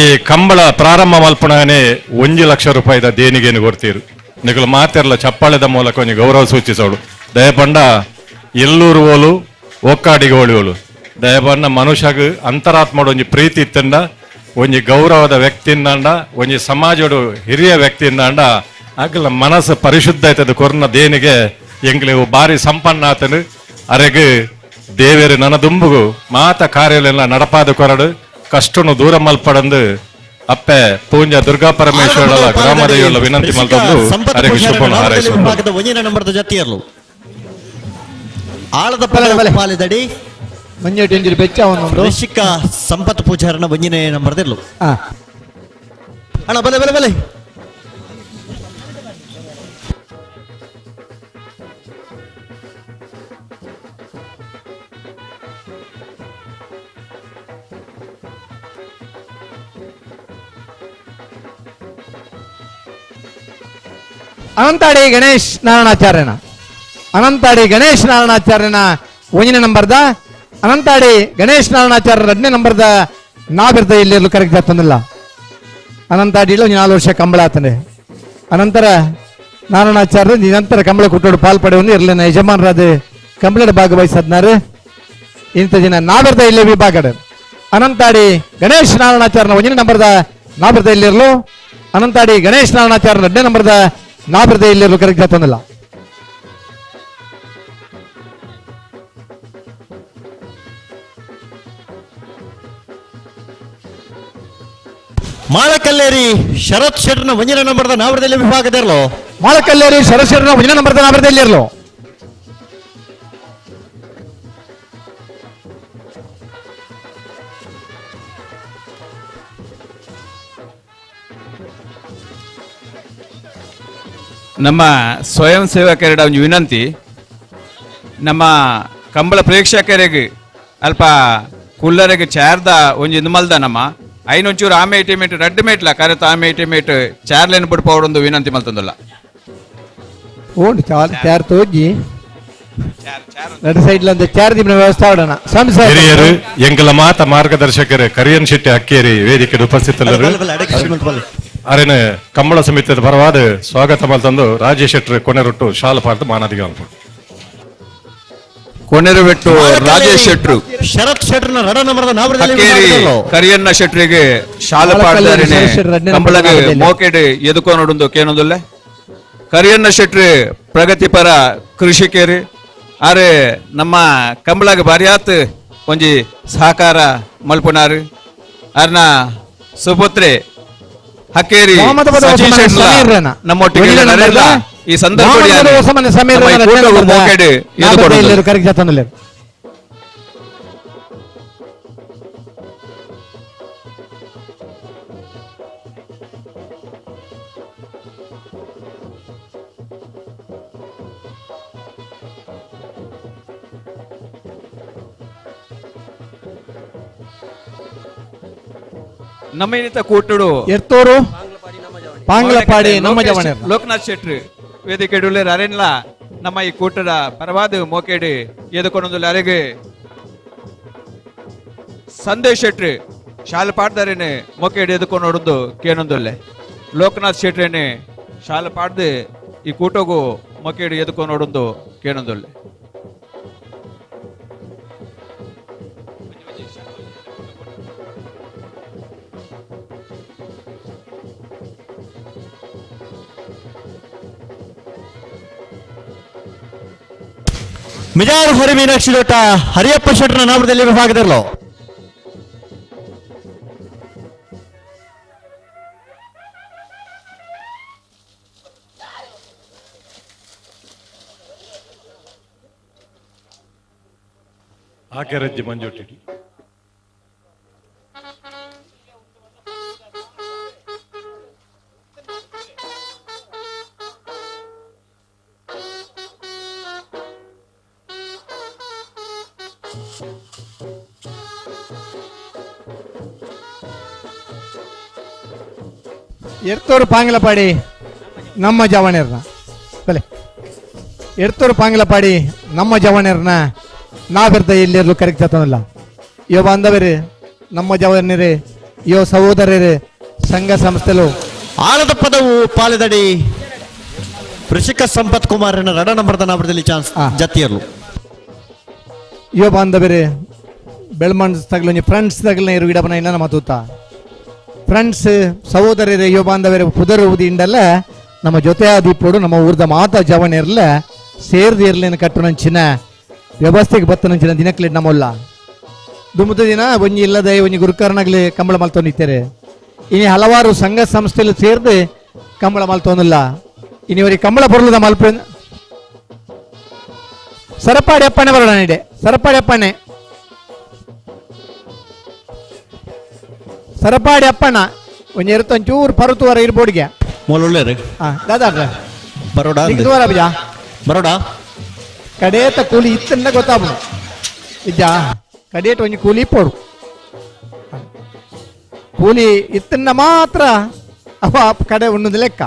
ಈ ಕಂಬಳ ಪ್ರಾರಂಭ ಮಲ್ಪಣನೆ 1 ಲಕ್ಷ ರೂಪಾಯಿದ ದೇಣಿಗೆಯನ್ನು ಕೊಡ್ತೀರು. ನಿಕಲು ಮಾತಿರಲ ಚಪ್ಪಾಳೆದ ಮೂಲಕ ಒಂಜಿ ಗೌರವ ಸೂಚಿಸೋಳು. ದಯಪಂಡ ಎಲ್ಲೂರು ಓಲು ಒಕ್ಕಾಡಿಗೆ ಓಳಿಯೋಳು ದಯಪಂಡ ಮನುಷ್ಯಗ ಅಂತರಾತ್ಮಡು ಒಂಜಿ ಪ್ರೀತಿ ಇತ್ತಂಡ ಒಂಜಿ ಗೌರವದ ವ್ಯಕ್ತಿಯಿಂದಾಂಡ ಒಂಜಿ ಸಮಾಜಡು ಹಿರಿಯ ವ್ಯಕ್ತಿಯಿಂದಾಂಡ ಅಗಲ ಮನಸ್ಸು ಪರಿಶುದ್ಧ ಆಯ್ತದ ಕೊರ್ನ ದೇಣಿಗೆ ಎಂಗ್ಲಿವು ಬಾರಿ ಸಂಪನ್ನ ಆತನು. ಅರೆಗೆ ದೇವೇರು ನನ್ನ ದುಂಬುಗು ಮಾತ ಕಾರ್ಯಲೆಲ್ಲ ನಡಪಾದ ಕೊರಡು ಕಷ್ಟನು ದೂರ ಮಲ್ಪಡಂದು ಅಪ್ಪೆ ಪೂಂಜ ದುರ್ಗಾ ಪರಮೇಶ್ವರ ಗ್ರಾಮದ ವಿನಂತಿ ಮಲ್ತಂದು ಅರೆಗೆ ಶುಭವನ್ನು ಹಾರೈಸುವುದು. ವಿಭಾಗದ ಒಂದಿನ ನಂಬರ್ದ ಜತಿಯರ್ಲು ಆಳದ ಪಾಲಿದಡಿ ಮಂಜೇಟಿ ಒಂಜಿ ಬೆಚ್ಚ ಅವನೊಂದು ಋಷಿಕಾ ಸಂಪತ್ ಪೂಜಾರನ ಒಂಜಿನೇ ನಂಬರ್ದಿರ್ಲು. ಅಣ್ಣ ಬಲೆ ಬಲೆ ಬಲೆ ಅನಂತಾಡಿ ಗಣೇಶ್ ನಾರಾಯಣಾಚಾರ್ಯನ ಅನಂತಾಡಿ ಗಣೇಶ್ ನಾರಾಯಣಾಚಾರ್ಯನ ಒಂದನೇ ನಂಬರ್ದ ಅನಂತಾಡಿ ಗಣೇಶ್ ನಾರಾಯಣಾಚಾರ್ಯ ಎರಡನೇ ನಂಬರ್ದ ನಾಬಿರ್ದ ಇಲ್ಲಿ ಕರೆಕ್ಟ್ ತಂದಿಲ್ಲ. ಅನಂತಾಡಿ ಒಂದು 4 ವರ್ಷ ಕಂಬಳ ಆತನೆ. ಅನಂತರ ನಾರಾಯಣಾಚಾರ್ಯ ನಿರಂತರ ಕಂಬಳ ಕುಟ್ಟೋಡು ಪಾಲ್ಪಡೆಯನ್ನು ಇರಲಿಲ್ಲ ಯಜಮಾನರಾದ ಕಂಬಳದ ಭಾಗವಹಿಸದ್ನಾರು. ಇಂಥ ದಿನ ನಾಬಿರ್ದ ಇಲ್ಲಿ ವಿಭಾಗದ ಅನಂತಾಡಿ ಗಣೇಶ್ ನಾರಾಯಣಾಚಾರ್ಯನ ಒಂದನೇ ನಂಬರ್ದ ನಾಬಿರ್ದ ಇಲ್ಲಿರಲು ಅನಂತಾಡಿ ಗಣೇಶ್ ನಾರಾಯಣಾಚಾರ್ಯ ಎರಡನೇ ನಂಬರ್ದ ನಾಬಿರ್ದ ಇಲ್ಲಿರಲು ಕರೆಕ್ಟ್ ತಂದಿಲ್ಲ. ಮಾಳಕಲ್ಲೇರಿ ಶರತ್ ಶೆಟ್ರನ ಒಂದಿನ ನಂಬರ್ದ ನಾವರದಲ್ಲಿ ವಿಭಾಗದಿರಲು ಮಾಳಕಲ್ಲೇರಿ ಶರತ್ ಶೆಟ್ರನ ಒಂದಿನ ನಂಬರ್ದ ನಾವರದಲ್ಲಿರಲು ನಮ್ಮ ಸ್ವಯಂ ಸೇವಕರ ಒಂದು ವಿನಂತಿ, ನಮ್ಮ ಕಂಬಳ ಪ್ರೇಕ್ಷಕರಿಗೆ ಅಲ್ಪ ಕುಲ್ಲರಿಗೆ ಚಾರ್ದ ಒಂಜಿ ಇದು ಮಲ್ದ ನಮ್ಮ ಐನೊಂಚೂರು ಆಮೆ ಇಟಿ ಮೇಟ್ ರಡ್ಡು ಮೇಟ್ಲ ಕರೆತ ಆಮೆ ಇಟಿ ಮೇಟ್ ಚಾರ್ಲೇನ್ ಬಿಡ್ಪವರೊಂದು ವಿನಂತಿ ಮಲ್ತಂದಲ್ಲ. ಓಂಡು ಚಾರ್ ಚಾರ್ ತೋಜಿ ಎರಡು ಸೈಡ್ ಒಂದು ಚಾರ್ ದಿನ ವ್ಯವಸ್ಥೆ ಮಾಡೋಣ. ಸ್ವಾಮಿ ಸರ್ ಹಿರಿಯರು ಎಂಗಲ ಮಾತ ಮಾರ್ಗದರ್ಶಕರು ಕರಿಯನ್ ಶೆಟ್ಟಿ ಅಕ್ಕೇರಿ ವೇದಿಕೆ ಉಪಸ್ಥಿತರು ಅರೆನ ಕಂಬಳ ಸಮಿತಿಯ ಪರವಾದ ಸ್ವಾಗತ ಮಲ್ತಂದು ರಾಜೇಶ್ ಶೆಟ್ಟರ್ ಕೊನೆರೊಟ್ಟು ಶಾಲು ಪಾರ್ದು ಮಾನಾದಿಗೆ ಅನ್ಕೊಂಡು ಕೊನೆರುಬೆಟ್ಟು ರಾಜೇಶ್ ಶೆಟ್ರು ಶರತ್ ಶೆಟ್ರನ ರಡ ನಂಬರ್ದ ನಾವರದಲ್ಲಿ ಅಕ್ಕೇರಿ ಕರಿಯಣ್ಣ ಶೆಟ್ರಿಗೆ ಶಾಲು ಪಾಡ್ದಾರಿನೆ ಕಂಬಳಗೆ ಮೋಕೆಡ್ ಎದುಕೋ ನೋಡೊಂದು ಕೇನೊಂದುಲ್ಲೆ ಕರಿಯಣ್ಣ ಶೆಟ್ರಿ ಪ್ರಗತಿಪರ ಕೃಷಿಕೇರಿ ಆರೆ ನಮ್ಮ ಕಂಬಳಗ ಬಾರಿಯಾತ್ ಒಂಜಿ ಸಹಕಾರ ಮಲ್ಪುನಾರು ಅರ್ನ ಸುಪುತ್ರೆ ಹಕ್ಕೇರಿ ಸಚಿನ್ ಶೆಟ್ಲ ನಮ್ಮೊಟ್ಟಿಗೆ ನಡೆಲ್ಲ ಈ ಸಂದರ್ಭದಲ್ಲಿ ಮೋಕೆಡ್ ಎದುಕೊಡೊಂದು ಕರೆಕ್ಟ್ ತಂದಿಲ್ಲ. ನಮ್ಮ ಇನ್ನಿತ ಕೂಟುಡು ಎರ್ತೂರು ಪಾಂಗ್ಲಪಾಡಿ ನಮ್ಮ ಜವಣೆ ಲೋಕನಾಥ್ ಶೆಟ್ರು ವೇದಿಕೆ ಡುಲ್ಲೇರ್ ಅರೆನ್ಲ ನಮ್ಮ ಈ ಕೂಟದ ಪರವಾದ ಮೋಕೇಡಿ ಎದುಕೊಂಡೊಂದು ಅರೆಗೆ ಸಂದೇಶ್ ಶೆಟ್ರಿ ಶಾಲೆ ಪಾಡ್ದಾರೇನೆ ಮೊಕೇಡಿ ಎದುಕೊಂಡು ನೋಡೋದು ಕೇನೊಂದೊಲ್ಲೆ ಲೋಕನಾಥ್ ಶೆಟ್ರೇನೆ ಶಾಲೆ ಪಾಡ್ದು ಈ ಕೂಟಗೂ ಮೊಕೇಡಿ ಎದುಕೊಂಡು ನೋಡೋದು ಕೇನೊಂದೊಲ್ಲೆ. ಮಿಜಾರು ಹರಿ ಮೀನಾಕ್ಷಿ ದೊಟ್ಟ ಹರಿಯಪ್ಪ ಶೆಟ್ಟರ ನಾಮದಲ್ಲಿ ವಿಭಾಗದಲ್ಲೋ ಆಕೆರಜ್ಜಿ ಮಂಜುಟಿ ಎರ್ತೂರು ಪಾಂಗ್ಲಪಾಡಿ ನಮ್ಮ ಜವಣೆರ್ನ ಬಲೆ ಎರ್ತೂರು ಪಾಂಗ್ಲಪಾಡಿ ನಮ್ಮ ಜವಣೆರ್ನ ನಾವಿರ್ದ ಎಲ್ಲಿರ್ಲು ಕರೆಕ್ಟ್ ತನ್ನಲ್ಲ. ಯೋ ಬಾಂಧವರು ನಮ್ಮ ಜವಣೆರೆ ಯೋ ಸಹೋದರರು ಸಂಘ ಸಂಸ್ಥೆಲು ಆಳದ ಪದವು ಪಾಲೆದಡಿ ಕೃಷಿಕ ಸಂಪತ್ ಕುಮಾರನ ರಡ ನಂಬರ್ದ ನಾಮದಲ್ಲಿ ಚಾನ್ಸ್ ಜತಿಯರ್ಲು. ಯೋ ಬಾಂಧವರು ಬೆಳ್ಮಣ್ ತಗಲು ಫ್ರೆಂಡ್ಸ್ ತಗಲ ಇರು ಗಿಡಬನ ಇಲ್ಲ ನಮ್ಮ ತೂತ ಫ್ರೆಂಡ್ಸ್ ಸಹೋದರರೇ ಯೋ ಬಾಂಧವರೇ ಪುದರು ಉದಿಂಡಲ್ಲ ನಮ್ಮ ಜೊತೆ ದೀಪೋಡು ನಮ್ಮ ಊರ್ದ ಮಾತಾ ಜವಣಿರ್ಲ ಸೇರ್ದು ಇರ್ಲೇನು ಕಟ್ಟುನಂಚಿನ ವ್ಯವಸ್ಥೆಗೆ ಬತ್ತನಂಚಿನ ದಿನಕ್ಲೆ ನಮ್ಮಲ್ಲ ದುಮ್ಮದ ದಿನ ಒಂಜಿ ಇಲ್ಲದೆ ಒಂಜಿ ಗುರುಕರ್ಣಗ್ಲಿ ಕಂಬಳ ಮಲ್ತೊಂದಿತ್ತಾರೆ. ಇನಿ ಹಲವಾರು ಸಂಘ ಸಂಸ್ಥೆಯಲ್ಲಿ ಸೇರ್ದು ಕಂಬಳ ಮಲ್ತೊಂದಿಲ್ಲ. ಇನಿವರಿಗೆ ಕಂಬಳ ಬರಲದ ಮಲ್ಪ ಸರಪಾಡಿ ಅಪ್ಪಣೆ ಬರೋಣ ಇದೆ ಸರಪಾಡಿ ಅಪ್ಪಣೆ ಸರಪಾಡಿ ಅಪ್ಪಣ್ಣ ಒಂಜಿ ಇರುತ್ತೊಂಚೂರು ಪರುತುವರ ಇರ್ಬೋಡಿಗೆ ಮೊಲೊಳ್ಳೆ ದಾದಾ ಬರೋಡ ಬರೋಡ ಕಡೇತ ಕೂಲಿ ಇತ್ತನ್ನ ಗೊತ್ತಾಗ್ಬೋದು ಇಜ್ಜಾ ಕಡೇಟ ಒಂಜಿ ಕೂಲಿ ಪೋಡು ಕೂಲಿ ಇತ್ತನ್ನ ಮಾತ್ರ ಅವ ಕಡೆ ಉಣ್ಣದ ಲೆಕ್ಕ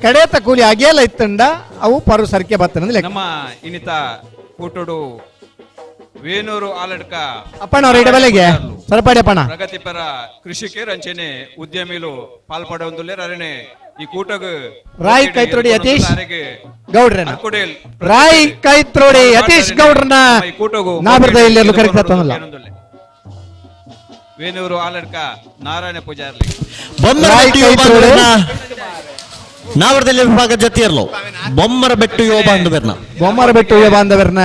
ಕಡೇತ ಕೂಲಿ ಅಗೇಲ ಇತ್ತಂಡ ಅವು ಪರು ಸರಿಕೆ ಬತ್ತನ ಲೆಕ್ಕ. ನಮ್ಮ ಇನ್ನಿತ ಕೂಟೋಡು ವೇಣೂರು ಆಲಡ್ಕ ಅಪ್ಪಣ್ಣ ಅವರ ಇಡಬಲೆಗೆ ಸರಪಾಡಿ ಅಪ್ಪಣ್ಣ ಪ್ರಗತಿಪರ ಕೃಷಿಕರು ರಂಚನೆ ಉದ್ಯಮಿಲು ಪಾಲ್ಪಡೊಂದುಲ್ಲೆ ಅರಣೆ ಈ ಕೂಟಗ ರಾಯ್ ಕೈತ್ರೋಡಿ ಯತೀಶ್ ಗೌಡ್ರನ ರಾಯ್ ಕೈತ್ರೋಡಿ ಯತೀಶ್ ಗೌಡ್ರನ ನಾಬರ್ದ ಇಲ್ಲಿ ಕರೆಕ್ಟ್ ತನ್ನಲ್ಲ. ವೇಣೂರು ಆಲಡ್ಕ ನಾರಾಯಣ ಪೂಜಾರ್ಲಿ ನಾವರದಲ್ಲಿ ವಿಭಾಗ ಜತಿಯರ್ಲು ಬೊಮ್ಮರ ಬೆಟ್ಟು ಯುವ ಬಾಂಧವರ್ನ ಬೊಮ್ಮರ ಬೆಟ್ಟು ಯುವ ಬಾಂಧವರ್ನ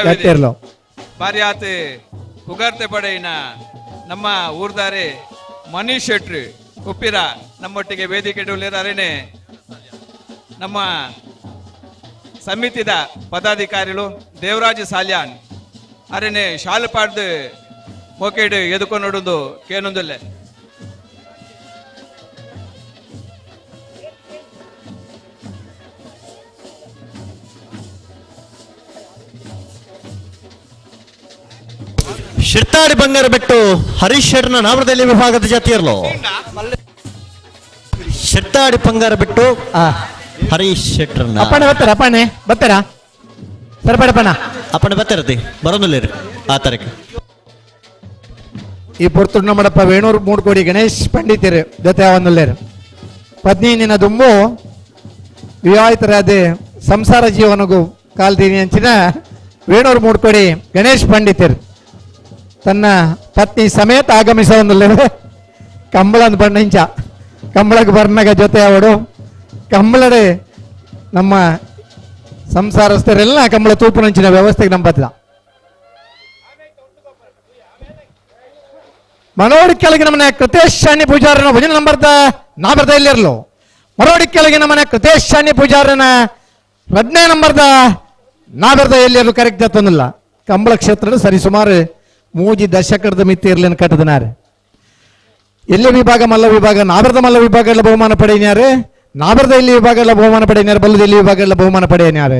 ಜತಿಯರ್ಲು ಬಾರಿಯಾತ್ ಪುಗಾರ್ತೆ ಪಡೆಯಿನ ನಮ್ಮ ಊರ್ದಾರೆ ಮನೀಶ್ ಶೆಟ್ರಿ ಉಪ್ಪಿರ ನಮ್ಮೊಟ್ಟಿಗೆ ವೇದಿಕೆ ಅರೇನೆ ನಮ್ಮ ಸಮಿತಿದ ಪದಾಧಿಕಾರಿಗಳು ದೇವರಾಜ್ ಸಾಲ್ಯಾನ್ ಅರೇನೆ ಶಾಲಪಾಡ್ದು ಮೊಕೇಡು ಎದುಕೊನೊಡೊಂದು ಕೇನೊಂದುಲ್ಲೆ. ಶಿರ್ತಾಡಿ ಬಂಗಾರ ಬೆಟ್ಟು ಹರೀಶ್ ಶೆಟ್ಟರ್ನ ನಾಮದಲ್ಲಿ ವಿಭಾಗದ ಜಾತಿಯರ್ಲು ಶಿರ್ತಾಡಿ ಬಂಗಾರ ಬೆಟ್ಟು ಹರೀಶ್ ಶೆಟ್ಟರ್ನ ಅಪ್ಪಣೆ ಬರ್ತಾರ ಅಪ್ಪಣೆ ಬರ್ತಾರಾ ಸರಪಡ ಅಪ್ಪಣ ಅಪ್ಪಣೆ ಬರ್ತಾರತಿ ಬರೋದಿಲ್ಲ ಆ ತಾರೀಕು. ಈ ಪೊರ್ತುಡು ನಮ್ಮಡಪ್ಪ ವೇಣೂರು ಮೂಡ್ಕೋಡಿ ಗಣೇಶ್ ಪಂಡಿತರು ಜೊತೆ ಒಂದುಲ್ಲೇರು ಪತ್ನಿ ದುಮ್ಮು ವಿವಾಹಿತರಾದ ಸಂಸಾರ ಜೀವನಗೂ ಕಾಲ್ದೀನಿ ಅಂಚಿನ ವೇಣೂರು ಮೂಡ್ಕೋಡಿ ಗಣೇಶ್ ಪಂಡಿತರು ತನ್ನ ಪತ್ನಿ ಸಮೇತ ಆಗಮಿಸೊಂದುಲ್ಲೇರು. ಕಂಬಳದ ಬಣ್ಣ ಇಂಚ ಕಂಬಳಕ್ಕೆ ಬರ್ನಾಗ ಜೊತೆ ಅವಡು ಕಂಬಳಡೆ ನಮ್ಮ ಸಂಸಾರಸ್ಥರೆಲ್ಲ ಕಂಬಳ ತೂಪುನಂಚಿನ ವ್ಯವಸ್ಥೆಗೆ ನಮ್ಮ ಬತ್ತದ. ಮನೋಡಿ ಕೆಳಗಿನ ಮನೆ ಕೃತೇಶ್ ಶಾಣಿ ಪೂಜಾರನ ಭಜನೆ ನಂಬರ್ದ ನಾ ಬರ್ದ ಇಲ್ಲಿರಲು ಮರೋಡಿ ಕೆಳಗಿನ ಮನೆ ಕೃತೇಶ್ ಶಾಣಿ ಪೂಜಾರನ ರಡ್ನೇ ನಂಬರ್ದ ನಾ ಬರ್ದ ಎಲ್ಲಿರಲು ಕರೆಕ್ಟ್ ತಂದಿಲ್ಲ. ಕಂಬಳ ಕ್ಷೇತ್ರದ ಸರಿಸುಮಾರು ಮೂಜಿ ದಶಕದ ಮಿತಿ ಇರ್ಲಿನ ಕಟ್ಟದನಾರೆ. ಎಲ್ಲಿ ವಿಭಾಗ ಮಲ್ಲ ವಿಭಾಗ ನಾಬರ್ದ ಮಲ್ಲ ವಿಭಾಗ ಎಲ್ಲ ಬಹುಮಾನ ಪಡೆಯನ್ಯಾರೆ, ನಾಬರ್ದ ಇಲ್ಲಿ ವಿಭಾಗ ಎಲ್ಲ ಬಹುಮಾನ ಪಡೆಯನ್ಯಾರೆ, ಬಲ್ಲದ ಇಲ್ಲಿ ವಿಭಾಗ ಎಲ್ಲ ಬಹುಮಾನ ಪಡೆಯನ್ಯಾರೆ.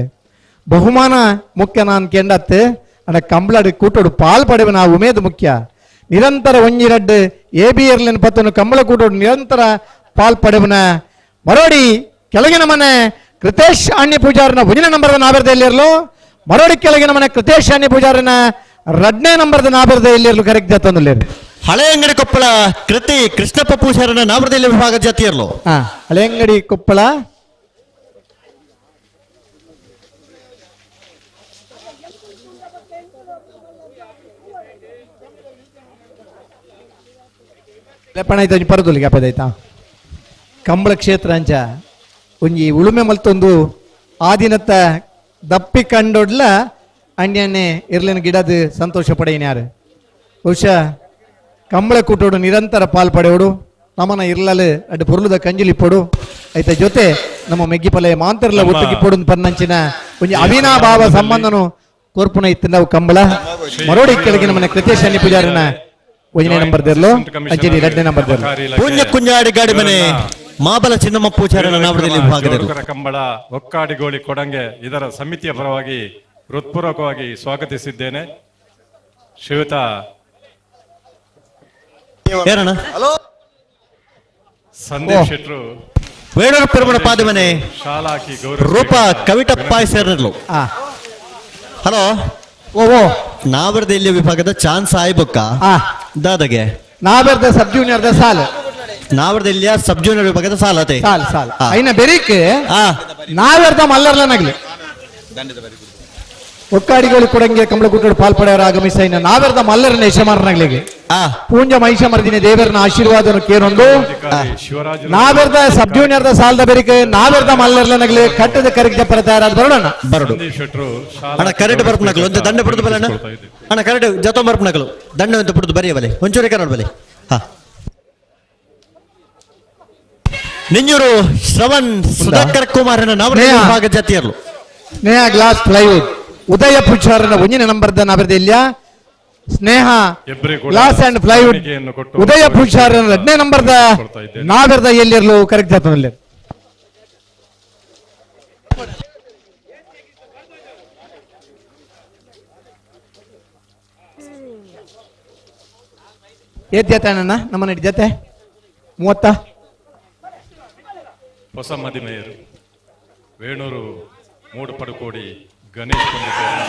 ಬಹುಮಾನ ಮುಖ್ಯ ನಾನು ಕೆಂಡತ್ತೆ ಅಣ್ಣ ಕಂಬಳಡಿ ಕೂಟೋಡು ಪಾಲ್ ಪಡೆವ ನಾವು ಉಮೇದು ಮುಖ್ಯ. ನಿರಂತರ ಒಂಜಿರಡ್ಡು ಎ ಬಿ ಎರ್ಲಿನ ಪತ್ತನು ಕಂಬಳ ಕೂಟೋಡು ನಿರಂತರ ಪಾಲ್ ಪಡೆವನ ಮರೋಡಿ ಕೆಳಗಿನ ಮನೆ ಕೃತೇಶ್ ಅಣ್ಣಿ ಪೂಜಾರನ ಒಂದನೇ ನಂಬರ್ದ ನಾಬೆರ್ದ ಎಲ್ಲಿರಲು ಮರೋಡಿ ಕೆಳಗಿನ ಮನೆ ಕೃತೇಶ್ ಅಣ್ಣಿ ಪೂಜಾರನ 2ನೇ ನಂಬರ್ದ ನಾಬೆರ್ದ ಎಲ್ಲಿರಲು ಕರೆಕ್ಟ್ ಜತ್ತೊಂದುಲ್ಲೇರು. ಹಳೆಯಂಗಡಿ ಕೊಪ್ಪಳ ಕೃತಿ ಕೃಷ್ಣಪ್ಪ ಪೂಜಾರನ ನಾವರದಲ್ಲಿ ವಿಭಾಗ ಜಾತಿಯರ್ಲು. ಹಳೆಯಂಗಡಿ ಕೊಪ್ಪಳ ಲೆಪ್ಪಣ ಐತ ಒಂಜಿ ಪರದೊಲಿಗೆ ಅಪ್ಪದಾಯ್ತಾ ಕಂಬಳ ಕ್ಷೇತ್ರ ಅಂಚ ಒಂಜಿ ಉಳುಮೆ ಮಲ್ತೊಂದು ಆದಿನತ್ತ ದಪ್ಪಿ ಕಂಡೊಡ್ಲ ಅಣ್ಯನ್ನೇ ಇರ್ಲಿನ ಗಿಡದ ಸಂತೋಷ ಪಡೆಯಿನಾರು. ಬಹುಶಃ ಕಂಬಳ ಕೂಟೋಡು ನಿರಂತರ ಪಾಲ್ ಪಡೆಯೋಡು ನಮನ ಇರ್ಲಲು ಅಡ್ಡು ಪೊರ್ಲುದ ಕಂಜಲಿ ಪೊಡು ಐತ ಜೊತೆ ನಮ್ಮ ಮೆಗ್ಗಿಪಲೆ ಮಾಂತರ್ಲ ಒಟ್ಟಿಗೆ ಪೊಡು ಪನ್ನಂಚಿನ ಒಂಜಿ ಅವಿನಾಭಾವ ಸಂಬಂಧನು ಕೊರ್ಪುನ ಇತ್ತು ನಾವು ಕಂಬಳ. ಮರೋಡಿ ಕೆಳಗಿನ ಮನೆ ಕೃತೇಶ್ ಅಣ್ಣಿ ಪೂಜಾರನ ಒಂದನೇ ನಂಬರ್ ದೇರ್ಲು ಅಂಜಲಿ 2ನೇ ನಂಬರ್ ದೇರ್ಲು. ಪೂಜ್ಯ ಕುಂಜಾಡಿ ಗಾಡಿ ಮನೆ ಮಾಬಲ ಚಿನ್ನಮ್ಮ ಪೂಜಾರನ ನಾವರದಲ್ಲಿ ವಿಭಾಗದಲ್ಲಿ ಕಂಬಳ ಒಕ್ಕಾಡಿಗೋಳಿ ಕೊಡಂಗೆ ಇದರ ಸಮಿತಿಯ ಪರವಾಗಿ ಹೃತ್ಪೂರ್ವಕವಾಗಿ ಸ್ವಾಗತಿಸಿದ್ದೇನೆ. ಶ್ರೀಯುತ ಸಂದೀಪ್ ಶೆಟ್ರು ವೇಣೂರು ಪೆರುಮಣ ಪಾದಮನೆ ಶಾಲಾಕಿ ಗೌರವ ರೂಪಾ ಕವಿಟಪ್ಪಾಯ್ ಸೇರ್ನರ್ಲು. ಹಲೋ ಓ ಓ ನಾವರದಲ್ಲಿ ವಿಭಾಗದ ಚಾನ್ಸ್ ಆಯ್ಬೊಕ್ಕ ದಾದಗೆ ನಾವರದ ಸಬ್ ಜೂನಿಯರ್ the ಸಾಲ್ ನಾವರದಲ್ಲಿಯ ಸಬ್ ಜೂನಿಯರ್ ವಿಭಾಗದ ಸಾಲ ಅತೆ ಸಾಲ್ ಸಾಲ್ ಐನ ಬೆರಿಕ್ ನಾವರ್ದ ಮಲ್ಲರ್ಲನಗ್ಲಿ ಒಕ್ಕಾಡಿಗಳು ಕೊಡಂಗೆ ಕಂಬಳ ಗುಟ್ಟೋಡು ಪಾಲ್ಪಡೆಯವರ ಆಗಮಿಸ ಇನ್ನ ನಾವೆರ್ದ ಮಲ್ಲರನ ಯಶಮಾರನಗ್ಲಿಗೆ ಪೂಂಜ ಮಹಿಷಮರ್ದಿನಿ ದೇವರನ ಆಶೀರ್ವಾದನು ಕೇರೊಂದು ನಾವೆರ್ದ ಸಬ್ ಜೂನಿಯರ್ the ಸಾಲದ ಬೆರಿಕೆ ನಾವೆರ್ದ ಮಲ್ಲರ್ಲನಗ್ಲಿ ಕಟ್ಟದ ಕರೆಕ್ಟ್ ಜಪ್ಪರ ತಯಾರಾದ ಬರೋಣ ಬರಡು ಅಣ್ಣ ಕರೆಕ್ಟ್ ಬರ್ಪನಕಲು ಒಂದು ದಂಡ ಪಡೆದು ಬಲಣ್ಣ ಅಣ್ಣ ಕರೆಕ್ಟ್ ಜೊತೆ ಬರ್ಪನಕಲು ದಂಡ ಅಂತ ಪಡೆದು ಬರೆಯ ಬಲೆ ಒಂಚೂರು ಕನ್ನಡ ಬಲೆ. ಹಾ ನಿಂಜೂರು ಶ್ರವಣ್ ಸುಧಾಕರ್ ಕುಮಾರನ ನಾವರ ವಿಭಾಗ ಜಾತಿಯರ್ಲು. ಸ್ನೇಹ ಗ್ಲಾಸ್ ಪ್ಲೈವುಡ್ ಉದಯ ಪುಚಾರನ ಒಂದಿನ ನಂಬರ್ದ ನಾವರದೆಲ್ಲ Sneha glass and plywood Udaya ಪುಚಾರನ 2ನೇ ನಂಬರ್ದ ನಾವರದ ಎಲ್ಲಿರಲು ಕರೆಕ್ಟ್ ಜಾತನಲ್ಲಿ. ಏತ್ ಜೊತೆ ಅಣ್ಣ ನಮ್ಮನ್ನ ಜೊತೆ 30 ಹೊಸ ಮದಿಮೆಯರು ವೇಣೂರು ಮೂಡು ಪಡುಕೋಡಿ ಗಣೇಶ್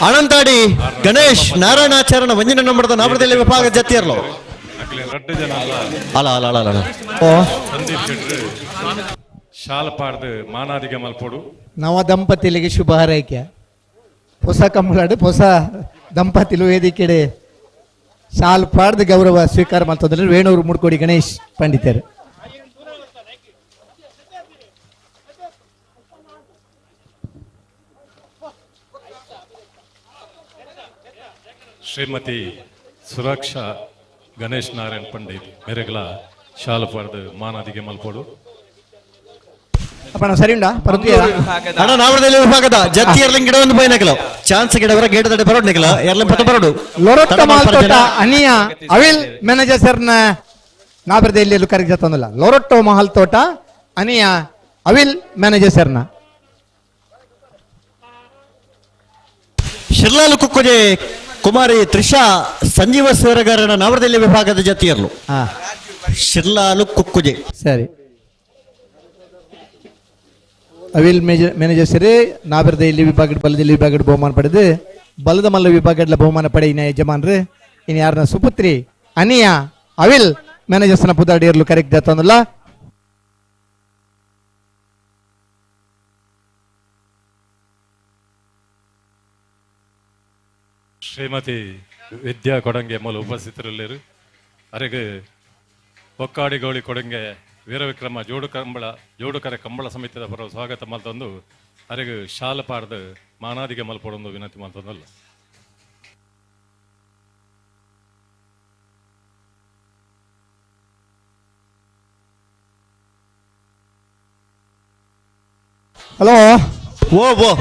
ಅನಂತಾಡಿ ಗಣೇಶ್ ನಾರಾಯಣಾಚಾರ್ಯನ ಒಂದಿನ ನಂಬರ್ದ ನಾವರದಲ್ಲಿ ವಿಭಾಗ ಜಾತಿಯರ್ಲು. ಅಲ್ಲ ಅಲ್ಲ ಅಲ್ಲ ಅಲ್ಲ ಸಂದೀಪ್ ಶೆಟ್ರು ಶಾಲಪಾಡ್ದು ಮಾನಾದಿಗೆ ಮಲ್ಪೋಡು. ನವ ದಂಪತಿಲಿಗೆ ಶುಭ ಹಾರೈಕೆ. ಹೊಸ ಕಂಬಳಾಡು ಹೊಸ ದಂಪತಿಲು ವೇದಿಕೆಡೆ ಶಾಲ್ ಪಾಡ್ದು ಗೌರವ ಸ್ವೀಕಾರ ಮಾಡ್ತಂದ್ರೆ ವೇಣೂರು ಮುಡ್ಕೋಡಿ ಗಣೇಶ್ ಪಂಡಿತರು. ಶ್ರೀಮತಿ ಸುರಕ್ಷಾ ಗಣೇಶ್ ನಾರಾಯಣ್ ಪಂಡಿತ್ ಮೆರೆಗಳ ಶಾಲಪಾಡ್ದು ಮಾನಾದಿಗೆ ಮಲ್ಪೋಡು. ಅಪ್ಪಣ ಸರಿ ಉಂಡಾ ಅಣ್ಣ ನಾವರದಲ್ಲಿ ವಿಭಾಗದ ಜತ್ತಿ ಎರ್ಲಿಂಗ್ ಗಿಡ ಒಂದು ಬೈನಕಲ ಚಾನ್ಸ್ ಗಿಡವರ ಗೇಟದಡೆ ಬರೋಡ್ ನಿಕಲ ಎರ್ಲಿಂಗ್ ಪತ್ತ ಬರೋಡು ಲೊರೊಟ್ಟ ಮಾಲ್ತೋಟ ಅನಿಯ ಅವಿಲ್ ಮ್ಯಾನೇಜರ್ ಸರ್ನ ನಾವರದಲ್ಲಿ ಕರೆಕ್ಟ್ ಜತ್ತೊಂದಿಲ್ಲ. ಲೊರೊಟ್ಟೋ ಮಹಲ್ ತೋಟ ಅನಿಯ ಅವಿಲ್ ಮ್ಯಾನೇಜರ್ ಸರ್ನ ಶಿರ್ಲಾಲು ಕುಕ್ಕುಜೆ ಕುಮಾರಿ ತ್ರಿಷಾ ಸಂಜೀವ ಸೇರಗಾರನ ನಾವರದಲ್ಲಿ ವಿಭಾಗದ ಜತಿಯರ್ಲು. ಶಿರ್ಲಾಲು ಕುಕ್ಕುಜೆ ಸರಿ ಅವಿಲ್ ಮ್ಯಾನೇಜರ್ ಸರಿ ನಾವರದ ಇಲ್ಲಿ ವಿಭಾಗ ಬಲದಲ್ಲಿ ವಿಭಾಗ ಬಹುಮಾನ ಪಡೆದು ಬಲದ ಮಲ್ಲ ವಿಭಾಗದ ಬಹುಮಾನ ಪಡೆಯಿನ ಯಜಮಾನ್ರು ಇನ್ನು ಯಾರನ್ನ ಸುಪುತ್ರಿ ಅನಿಯ ಅವಿಲ್ ಮ್ಯಾನೇಜರ್ಸ್ನ ಪುದಾಡಿಯರ್ಲು ಕರೆಕ್ಟ್ ಜತ್ತೊಂದಿಲ್ಲ. ಶ್ರೀಮತಿ ವಿದ್ಯಾ ಕೊಡಂಗೆ ಮೂಲ ಉಪಸ್ಥಿತರಲ್ಲಿರು. ಅರೆಗೆ ಒಕ್ಕಾಡಿಗೋಳಿ ಕೊಡಂಗೆ ವೀರವಿಕ್ರಮ ಜೋಡುಕರೆ ಕಂಬಳ ಸಮಿತಿಯ ಪರ ಸ್ವಾಗತ ಮಲ್ತೊಂದು ಅರೆಗೆ ಶಾಲಪಾಡ್ದು ಮಾನಾದಿಗೆ ಮಲ್ಪೊಡೊಂದು ವಿನಂತಿ ಮಲ್ತೊಂದಲ್ಲ. ಹಲೋ ಓ ಓ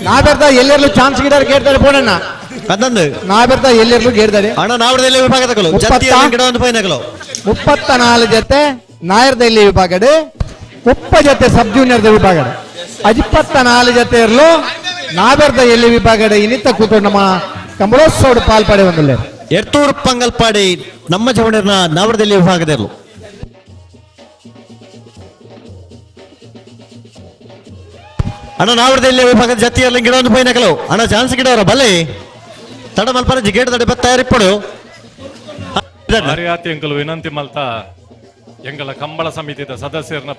ನಾವೆರ್ದ ಎಲ್ಲೆರ್ಲು ಚಾನ್ಸ್ ಗಿಡಾರ್ ಕೇಳ್ತಾರೆ ಫೋನಣ್ಣ ಅದೊಂದು ನಾವೆರ್ದ ಎಲ್ಲೆರ್ಲು ಕೇಳ್ತಾರೆ ಅಣ್ಣ ನಾವರದಲ್ಲಿ ವಿಭಾಗದಕಲು ಜತ್ತಿ ಗಿಡ ಒಂದು ಪೈನಕಲು 34 ಜೊತೆ ನಾಯರ್ದ ಇಲ್ಲಿ ವಿಭಾಗಡೆ 30 ಜೊತೆ ಸಬ್ ಜೂನಿಯರ್ದ ವಿಭಾಗಡೆ 24 ಜೊತೆ ಇರಲು ನಾವೆರ್ದ ಎಲ್ಲಿ ವಿಭಾಗಡೆ ಇನ್ನಿತ ಕೂತು ನಮ್ಮ ಕಂಬಳೋತ್ಸವದ ಪಾಲ್ಪಡೆ ಒಂದಿಲ್ಲ. ಎರ್ತೂರು ಪಂಗಲ್ಪಾಡಿ ನಮ್ಮ ಜವಣರ್ನ ನಾವರದಲ್ಲಿ ವಿಭಾಗದಿರಲು. ಅಣ್ಣ ನಾವಡದಲ್ಲಿ ವಿಭಾಗದ ಜತಿಯಲ್ಲಿ ಗಿಡವನ್ನು ಪೈನ ಕೆಲವು ಅಣ್ಣ ಚಾನ್ಸ್ ಗಿಡವರ ಬಲೆ ತಡ ಮಲ್ಪರ ಗೇಟ್ ತಡೆ ತಯಾರಿಪ್ಪಡು. ಮರ್ಯಾದೆ ಎಂಕಲು ವಿನಂತಿ ಮಲ್ತ ಎಂಗಳ ಕಂಬಳ ಸಮಿತಿದ ಸದಸ್ಯರನ್ನ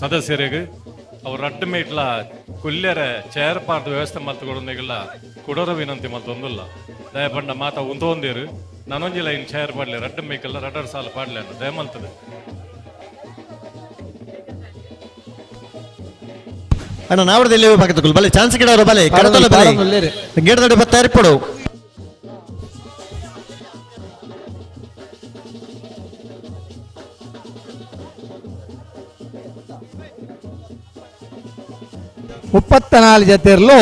ಸದಸ್ಯರಿಗೆ ಅವ್ರ ಅಡ್ಡ ಮೇಟ್ಲ ಕುಲ್ಯರೆ ಚೇರ್ ಪಾರ್ದ ವ್ಯವಸ್ಥೆ ಮಲ್ತುಕೊಡೋದಿಲ್ಲ ಕುಡೋರ ವಿನಂತಿ ಮಲ್ತೊಂದಿಲ್ಲ. ದಯಪಂಡ ಮಾತ ಉಂದೊಂದಿರು ನಾನೊಂಜಿ ಲೈನ್ ಚೇರ್ ಪಾಡ್ಲೆ ರಡ್ಡ ಮೇಕಲ್ಲ ರಡ್ಡರ್ ಸಾಲ ಪಾಡ್ಲೆ ಅಂತ ದಯಮಲ್ತದೆ. ಅಣ್ಣ ನಾವಡದಲ್ಲಿ ವಿಭಾಗದ ಬಲೆ ಚಾನ್ಸ್ ಗಿಡವರ ಬಲೆ ಕಡತಲ ಬಲೆ ಗೇಟ್ ತಡೆ ತಯಾರಿಪ್ಪಡು. 34 ಜತೆರ್ಲು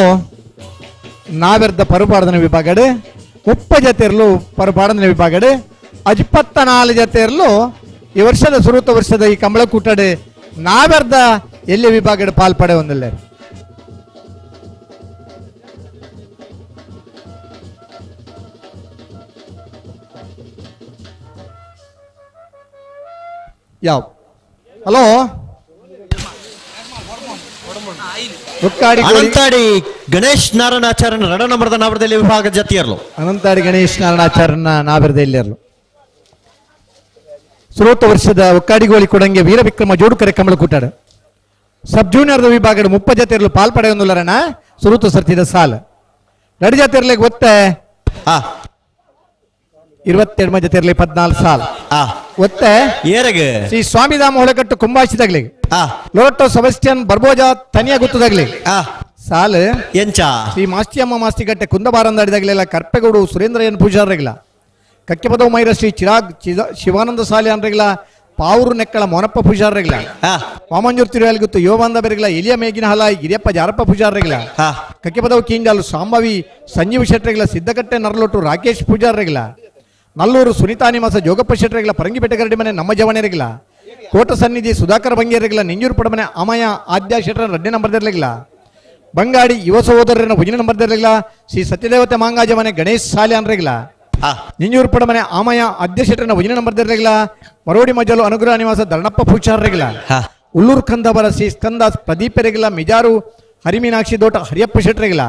ನಾವೆರ್ದ ಪರುಪಾಡದನ ವಿಭಾಗಡು, 30 ಜತೆರ್ಲು ಪರುಪಾಡದನ ವಿಭಾಗಡು, 24 ಜತೆರ್ಲು ಈ ವರ್ಷದ ಸುರುತ ವರ್ಷದ ಈ ಕಂಬಳಕೂಟಡು ನಾವೆರ್ದ ಎಲ್ಲಿ ವಿಭಾಗಡು ಪಾಲ್ಪಡೆ ಹೊಂದಿಲ್ಲ. ಯಾವ ಹಲೋ ಅನಂತಾಡಿ ಗಣೇಶ್ ನಾರಾಯಣಾಚಾರ್ಯನ ರಡ ನಂಬರದ ನಾವರದಲ್ಲಿ ವಿಭಾಗ ಜತಿಯರ್ಲು. ಅನಂತಾಡಿ ಗಣೇಶ್ ನಾರಾಯಣಾಚಾರ್ಯನ ನಾವರದಲ್ಲಿ ಸುರೋತ ವರ್ಷದ ಒಕ್ಕಾಡಿಗೋಳಿ ಕೊಡಂಗೆ ವೀರವಿಕ್ರಮ ಜೋಡುಕರೆ ಕಮಲಕೂಟಾಡು ಸಬ್ ಜೂನಿಯರ್ ವಿಭಾಗದ 30 ಜತೆಯರ್ಲು ಪಾಲ್ಪಡೆಯೊಂದುಲ್ಲರಣ ಸುರುತ ಸರ್ತಿದ ಸಾಲ ರಡಿ ಜತೆಯರ್ಲೆ ಒತ್ತೆ 22 ಜತೆಯರ್ಲೆ 14 ಸಾಲ ಒತ್ತೆ ಶ್ರೀ ಸ್ವಾಮಿಧಾಮ ಹೊಳಕಟ್ಟು ಕುಂಬಾಶಿದಾಗ್ಲಿ ಲೋಟೋ ಸೆಬಸ್ಟಿಯನ್ ಬರ್ಬೋಜಾ ತನಿಯ ಗುತ್ತದಾಗ್ಲಿ ಸಾಲು ಎಂಚ ಶ್ರೀ ಮಾಸ್ತಿಯಮ್ಮ ಮಾಸ್ತಿಗಟ್ಟೆ ಕುಂದಬಾರಂದಾಡಿದಾಗ್ಲೆಲ್ಲ ಕರ್ಪೆಗೌಡು ಸುರೇಂದ್ರ ಎನ್ ಪೂಜಾರ್ರೆಗ್ಲ ಕಕ್ಕೆಪದವು ಮೈರ ಶ್ರೀ ಚಿರಾಗ್ ಶಿವಾನಂದ ಸಾಲಿ ಅನ್ರೆಗ್ಲ ಪಾವೂರು ನೆಕ್ಕಳ ಮೋನಪ್ಪ ಪೂಜಾರ್ರೆಗ್ಲ ವಾಮಂಜೂರ್ ತಿರುವಾಲ್ ಗುತ್ತು ಯೋಬಂದ ಬೆರಗ್ಲ ಎಲಿಯ ಮೇಗಿನ ಹಲಾಯಿ ಗಿರಿಯಪ್ಪ ಜಾರಪ್ಪ ಪೂಜಾರ್ರೆಗ್ಲ ಕಕ್ಕೆಪದವು ಕೀಂಜಾಲು ಸಾಂಬಾವಿ ಸಂಜೀವ ಶೆಟ್ರೆಗ್ಲ ಸಿದ್ದಕಟ್ಟೆ ನರಲೊಟ್ಟು ರಾಕೇಶ್ ಪೂಜಾರ್ರೆಗ್ಲ ನಲ್ಲೂರು ಸುನೀತಾ ನಿವಾಸ ಜೋಗಪ್ಪ ಶೆಟ್ಟರೆಗ್ಲ ಪರಂಗಿಪೇಟೆ ಗರಡಿ ಮನೆ ನಮ್ಮ ಜವಣೆರೆಗ್ಲ ಕೋಟ ಸನ್ನಿಧಿ ಸುಧಾಕರ್ ಬಂಗೇರೆಗ್ಲ ನಿಂಜೂರು ಪಡಮನೆ ಅಮಯ ಆದ್ಯ ಶೆಟ್ಟರ ರಡ್ಡೆ ನಂಬರ್ದಿರ್ಲಿಗ್ಲ ಬಂಗಾಡಿ ಯುವ ಸಹೋದರನ ಭುಜಿನ ನಂಬರ್ದಿರ್ಲಿಗ್ಲ ಶ್ರೀ ಸತ್ಯದೇವತೆ ಮಾಂಗಾಜ ಮನೆ ಗಣೇಶ್ ಸಾಲೆ ಅನ್ರೆಗ್ಲ ನಿಂಜೂರು ಪಡಮನೆ ಆಮಯ ಆದ್ಯ ಶೆಟ್ಟರನ ಭುಜಿನ ನಂಬರ್ದಿರ್ಲಿಗ್ಲ ಮರೋಡಿ ಮಜಲು ಅನುಗ್ರಹ ನಿವಾಸ ಧರಣಪ್ಪ ಪೂಜಾರ್ರೆಗ್ಲ ಉಳ್ಳೂರು ಕಂದಬರ ಶ್ರೀ ಸ್ಕಂದ ಪ್ರದೀಪರೆಗ್ಲ ಮಿಜಾರು ಹರಿಮೀನಾಕ್ಷಿ ದೋಟ ಹರಿಯಪ್ಪ ಶೆಟ್ಟರೆಗ್ಲ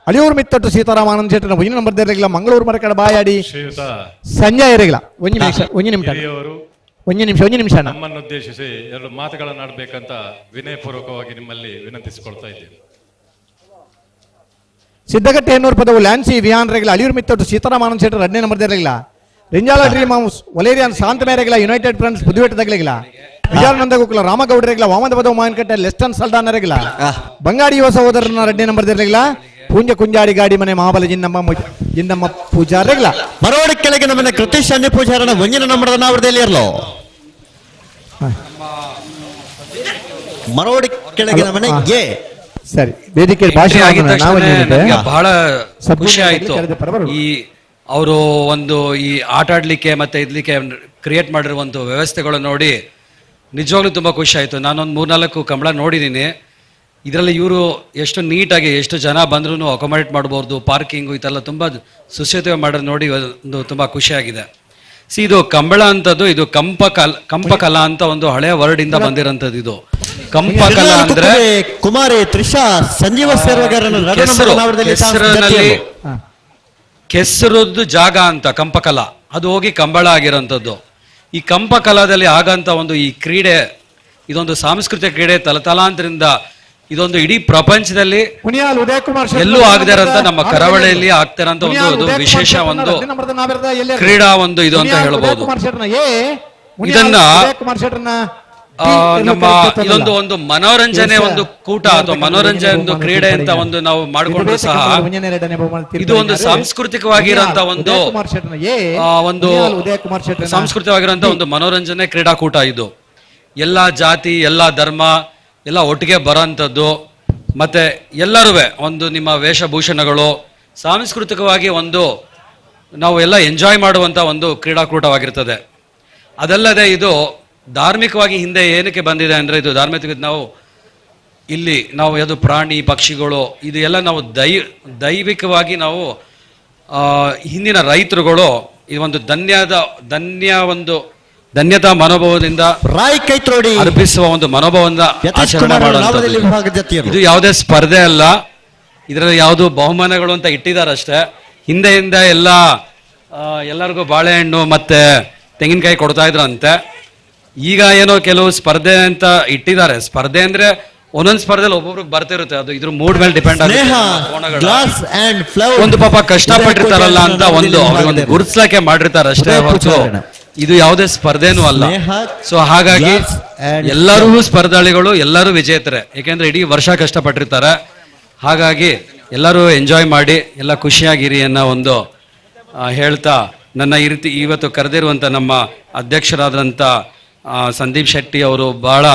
ಅಳಿಯೂರು ಮಿತ್ತಟ್ಟು ಸೀತಾರಾಮಾನಂದ ಶೆಟ್ಟರ ಭುಜಿನ ನಂಬರ್ದಿರ್ಲಿಗ್ಲ ಮಂಗಳೂರು ಮರಕಡ ಬಾಯಾಡಿ ಸಂಜಯ್ ಎರೆಗ್ಲ. ಒಂದು ನಿಮಿಷ ಒಂದು ನಿಮಿಷ ಒಂದು ನಿಮಿಷ ಒಂದು ನಿಮಿಷ ನಮ್ಮನ್ನು ಉದ್ದೇಶಿಸಿ ಎರಡು ಮಾತುಗಳನ್ನು ಆಡಬೇಕಂತ ವಿನಯಪೂರ್ವಕವಾಗಿ ನಿಮ್ಮಲ್ಲಿ ವಿನಂತಿಸಿಕೊಳ್ತಾ ಇದ್ದೇನೆ. ಸಿದ್ದಗಟ್ಟೆ ಎನ್ನೂರು ಪದವು ಲ್ಯಾನ್ಸಿ ವಿಹಾನ್ ರೆಗ್ಲ ಅಳಿಯೂರು ಮಿತ್ತಟ್ಟು ಸೀತಾರಾಮಾನಂದ ಶೆಟ್ಟರ್ ಎರಡನೇ ನಂಬರ್ದಿರ್ಲಿಗ್ಲ ರಿಂಜಾಲ ಡ್ರೀಮ್ ಹೌಸ್ ವಲೇರಿಯನ್ ಶಾಂತ ಮೇರೆಗ್ಲ ಯುನೈಟೆಡ್ ಫ್ರೆಂಡ್ಸ್ ಪುದುವೆಟ್ಟದಾಗ್ಲಿಗ್ಲ ವಿಜಯಾನಂದ ಗೋಕುಲ ರಾಮಗೌಡರೆಗ್ಲ ವಾಮದ ಪದವು ಮಾವಿನಕಟ್ಟೆ ಲೆಸ್ಟನ್ ಸಲ್ದಾನರೆಗ್ಲ ಬಂಗಾಡಿ ಯುವ ಸಹೋದರನ ಎರಡನೇ ನಂಬರ್ದಿರ್ಲಿಗ್ಲ ಪೂಂಜ ಕುಂಜಾಡಿ ಗಾಡಿ ಮನೆ ಮಹಾಬಲ ಜಿನ್ನಮ್ಮ ಜಿನ್ನಮ್ಮ ಪೂಜಾರೆಗ್ಲ ಮರೋಡಿ ಕೆಳಗೆ ನಮ್ಮನೆ ಕೃತೀಶ್ ಅನ್ಯ ಪೂಜಾರನ ಒಂಜಿನ ನಂಬರದ ನಾವರದಲ್ಲಿ ಇರಲು ಮರೋಡಿ ಕೆಳಗೆ ನಮ್ಮನೆ ಎ ಸರಿ ವೇದಿಕೆ ಭಾಷಣ ಆಗಿದ ತಕ್ಷಣ ಬಹಳ ಖುಷಿ ಆಯ್ತು. ಈ ಅವರು ಒಂದು ಈ ಆಟ ಆಡ್ಲಿಕ್ಕೆ ಮತ್ತೆ ಇದ್ಲಿಕ್ಕೆ ಕ್ರಿಯೇಟ್ ಮಾಡಿರುವಂತ ವ್ಯವಸ್ಥೆಗಳು ನೋಡಿ ನಿಜವಾಗ್ಲೂ ತುಂಬಾ ಖುಷಿ ಆಯ್ತು. ನಾನೊಂದು 3-4 ಕಂಬಳ ನೋಡಿದ್ದೀನಿ. ಇದರಲ್ಲಿ ಇವರು ಎಷ್ಟು ನೀಟಾಗಿ ಎಷ್ಟು ಜನ ಬಂದ್ರೂ ಅಕೊಮಡೇಟ್ ಮಾಡ್ಬೋದು, ಪಾರ್ಕಿಂಗು ಇದೆಲ್ಲ ತುಂಬ ಸುಸೇತುವೆ ಮಾಡೋದು ನೋಡಿ ಒಂದು ತುಂಬ ಖುಷಿಯಾಗಿದೆ. ಸಿ ಇದು ಕಂಬಳ ಅಂತದ್ದು ಇದು ಕಂಪಕಲಾ ಅಂತ ಒಂದು ಹಳೆಯ ವರ್ಡ್ ಇಂದ ಬಂದಿರೋಂಥದ್ದು. ಇದು ಕಂಪಕಲಾ ಅಂದ್ರೆ ಕುಮಾರಿ ತ್ರಿಷಾ ಸಂಜೀವ ಕೆಸರಿನಲ್ಲಿ ಕೆಸರದ್ದು ಜಾಗ ಅಂತ ಕಂಪಕಲಾ, ಅದು ಹೋಗಿ ಕಂಬಳ ಆಗಿರೋಂಥದ್ದು. ಈ ಕಂಪಕಲಾದಲ್ಲಿ ಆಗಂತ ಒಂದು ಈ ಕ್ರೀಡೆ, ಇದೊಂದು ಸಾಂಸ್ಕೃತಿಕ ಕ್ರೀಡೆ, ತಲತಲಾಂತರಿಂದ ಇದೊಂದು ಇಡೀ ಪ್ರಪಂಚದಲ್ಲಿ ಎಲ್ಲೂ ಆಗದೆ ಇರೋಂಥ ನಮ್ಮ ಕರಾವಳಿಯಲ್ಲಿ ಆಗ್ತಿರೋಂಥ ಒಂದು ವಿಶೇಷ ಒಂದು ಕ್ರೀಡಾ ಒಂದು ಇದು ಅಂತ ಹೇಳ್ಬೋದು. ಇದನ್ನ ನಮ್ಮ ಇದೊಂದು ಒಂದು ಮನೋರಂಜನೆ ಒಂದು ಕೂಟ ಅಥವಾ ಮನೋರಂಜನೆ ಒಂದು ಕ್ರೀಡೆ ಅಂತ ಒಂದು ನಾವು ಮಾಡಿಕೊಂಡ್ರು ಸಹ ಇದು ಒಂದು ಸಾಂಸ್ಕೃತಿಕವಾಗಿರೋಂಥ ಒಂದು ಒಂದು ಸಾಂಸ್ಕೃತಿಕವಾಗಿರೋಂಥ ಒಂದು ಮನೋರಂಜನೆ ಕ್ರೀಡಾಕೂಟ ಇದು. ಎಲ್ಲ ಜಾತಿ ಎಲ್ಲ ಧರ್ಮ ಎಲ್ಲ ಒಟ್ಟಿಗೆ ಬರೋಂಥದ್ದು, ಮತ್ತು ಎಲ್ಲರೂ ಒಂದು ನಿಮ್ಮ ವೇಷಭೂಷಣಗಳು ಸಾಂಸ್ಕೃತಿಕವಾಗಿ ಒಂದು ನಾವು ಎಲ್ಲ ಎಂಜಾಯ್ ಮಾಡುವಂಥ ಒಂದು ಕ್ರೀಡಾಕೂಟವಾಗಿರ್ತದೆ. ಅದಲ್ಲದೆ ಇದು ಧಾರ್ಮಿಕವಾಗಿ ಹಿಂದೆ ಏನಕ್ಕೆ ಬಂದಿದೆ ಅಂದರೆ, ಇದು ಧಾರ್ಮಿಕ ನಾವು ಇಲ್ಲಿ ನಾವು ಯಾವುದು ಪ್ರಾಣಿ ಪಕ್ಷಿಗಳು ಇದು ಎಲ್ಲ ನಾವು ದೈವಿಕವಾಗಿ ನಾವು ಹಿಂದಿನ ರೈತರುಗಳು ಈ ಒಂದು ಧನ್ಯ ಒಂದು ಧನ್ಯತಾ ಮನೋಭಾವದಿಂದ ರಾಯ್ ಕೈತ್ರೋಡಿ ಅರ್ಪಿಸುವ ಒಂದು ಮನೋಭಾವದಿಂದ ಆಚರಣೆ ಮಾಡುವಂಥದ್ದು. ಇದು ಯಾವುದೇ ಸ್ಪರ್ಧೆ ಅಲ್ಲ, ಇದರಲ್ಲಿ ಯಾವುದು ಬಹುಮಾನಗಳು ಅಂತ ಇಟ್ಟಿದ್ದಾರೆ ಅಷ್ಟೇ. ಹಿಂದೆಯಿಂದ ಎಲ್ಲ ಎಲ್ಲರಿಗೂ ಬಾಳೆಹಣ್ಣು ಮತ್ತೆ ತೆಂಗಿನಕಾಯಿ ಕೊಡ್ತಾ ಇದ್ರಂತೆ. ಈಗ ಏನೋ ಕೆಲವು ಸ್ಪರ್ಧೆ ಅಂತ ಇಟ್ಟಿದ್ದಾರೆ. ಸ್ಪರ್ಧೆ ಅಂದ್ರೆ ಒಂದೊಂದು ಸ್ಪರ್ಧೆಲಿ ಒಬ್ಬೊಬ್ರಿಗೆ ಬರ್ತಿರುತ್ತೆ, ಅದು ಇದ್ರ ಮೂಡ್ ಮೇಲೆ ಡಿಪೆಂಡ್ ಆಗುತ್ತೆ. ಒಂದು ಪಾಪ ಕಷ್ಟಪಟ್ಟಿರ್ತಾರಲ್ಲ ಅಂತ ಒಂದು ಅವ್ರಿಗೊಂದು ಗುರುತಿಸ್ಲಕ್ಕೆ ಮಾಡಿರ್ತಾರೆ ಅಷ್ಟೇ ಹೊರತು ಇದು ಯಾವುದೇ ಸ್ಪರ್ಧೆನೂ ಅಲ್ಲ. ಸೊ ಹಾಗಾಗಿ ಎಲ್ಲರೂ ಸ್ಪರ್ಧಾಳಿಗಳು, ಎಲ್ಲರೂ ವಿಜೇತರೆ, ಯಾಕೆಂದ್ರೆ ಇಡೀ ವರ್ಷ ಕಷ್ಟಪಟ್ಟಿರ್ತಾರೆ. ಹಾಗಾಗಿ ಎಲ್ಲರೂ ಎಂಜಾಯ್ ಮಾಡಿ ಎಲ್ಲ ಖುಷಿಯಾಗಿರಿ ಅನ್ನೋ ಒಂದು ಹೇಳ್ತಾ ನನ್ನ ಈ ರೀತಿ ಇವತ್ತು ಕರೆದಿರುವಂಥ ನಮ್ಮ ಅಧ್ಯಕ್ಷರಾದಂಥ ಸಂದೀಪ್ ಶೆಟ್ಟಿ ಅವರು, ಭಾಳ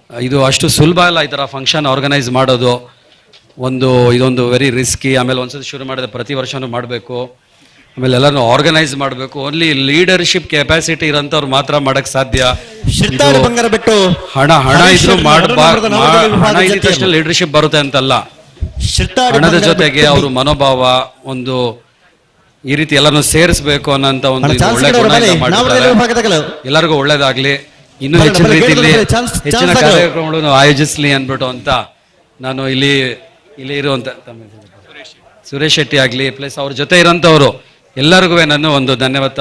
ಇದು ಅಷ್ಟು ಸುಲಭ ಅಲ್ಲ ಈ ಥರ ಫಂಕ್ಷನ್ ಆರ್ಗನೈಸ್ ಮಾಡೋದು. ಒಂದು ಇದೊಂದು ವೆರಿ ರಿಸ್ಕಿ. ಆಮೇಲೆ ಒಂದ್ಸತಿ ಶುರು ಮಾಡಿದ್ರೆ ಪ್ರತಿ ವರ್ಷವೂ ಮಾಡಬೇಕು, ಆಮೇಲೆ ಎಲ್ಲರನ್ನೂ ಆರ್ಗನೈಸ್ ಮಾಡಬೇಕು. ಓನ್ಲಿ ಲೀಡರ್ಶಿಪ್ ಕೆಪಾಸಿಟಿ ಇರೋಂಥವ್ರು ಮಾತ್ರ ಮಾಡೋಕ್ಕೆ ಸಾಧ್ಯ. ಹಣ ಹಣ ಇದ್ರೂ ಹಣ ಇದ್ದ ತಕ್ಷಣ ಲೀಡರ್ಶಿಪ್ ಬರುತ್ತೆ ಅಂತಲ್ಲ, ಹಣದ ಜೊತೆಗೆ ಅವ್ರ ಮನೋಭಾವ ಒಂದು ಈ ರೀತಿ ಎಲ್ಲರನ್ನೂ ಸೇರಿಸಬೇಕು ಅನ್ನೋಂಥ ಒಂದು ಒಳ್ಳೆ ಗುಣ ಮಾಡಿರ್ತಾರೆ. ಎಲ್ಲರಿಗೂ ಒಳ್ಳೇದಾಗ್ಲಿ, ಇನ್ನೂ ಹೆಚ್ಚಿನ ರೀತಿಯಲ್ಲಿ ಹೆಚ್ಚಿನ ಕಾರ್ಯಕ್ರಮಗಳನ್ನು ಆಯೋಜಿಸಲಿ ಅಂದ್ಬಿಟ್ಟು ಅಂತ ನಾನು ಇಲ್ಲಿ ಇಲ್ಲಿ ಇರುವಂತ ಸುರೇಶ್ ಶೆಟ್ಟಿ ಆಗಲಿ, ಪ್ಲಸ್ ಅವ್ರ ಜೊತೆ ಇರೋಂಥವ್ರು ಎಲ್ಲರಿಗೂ ನಾನು ಒಂದು ಧನ್ಯವಾದ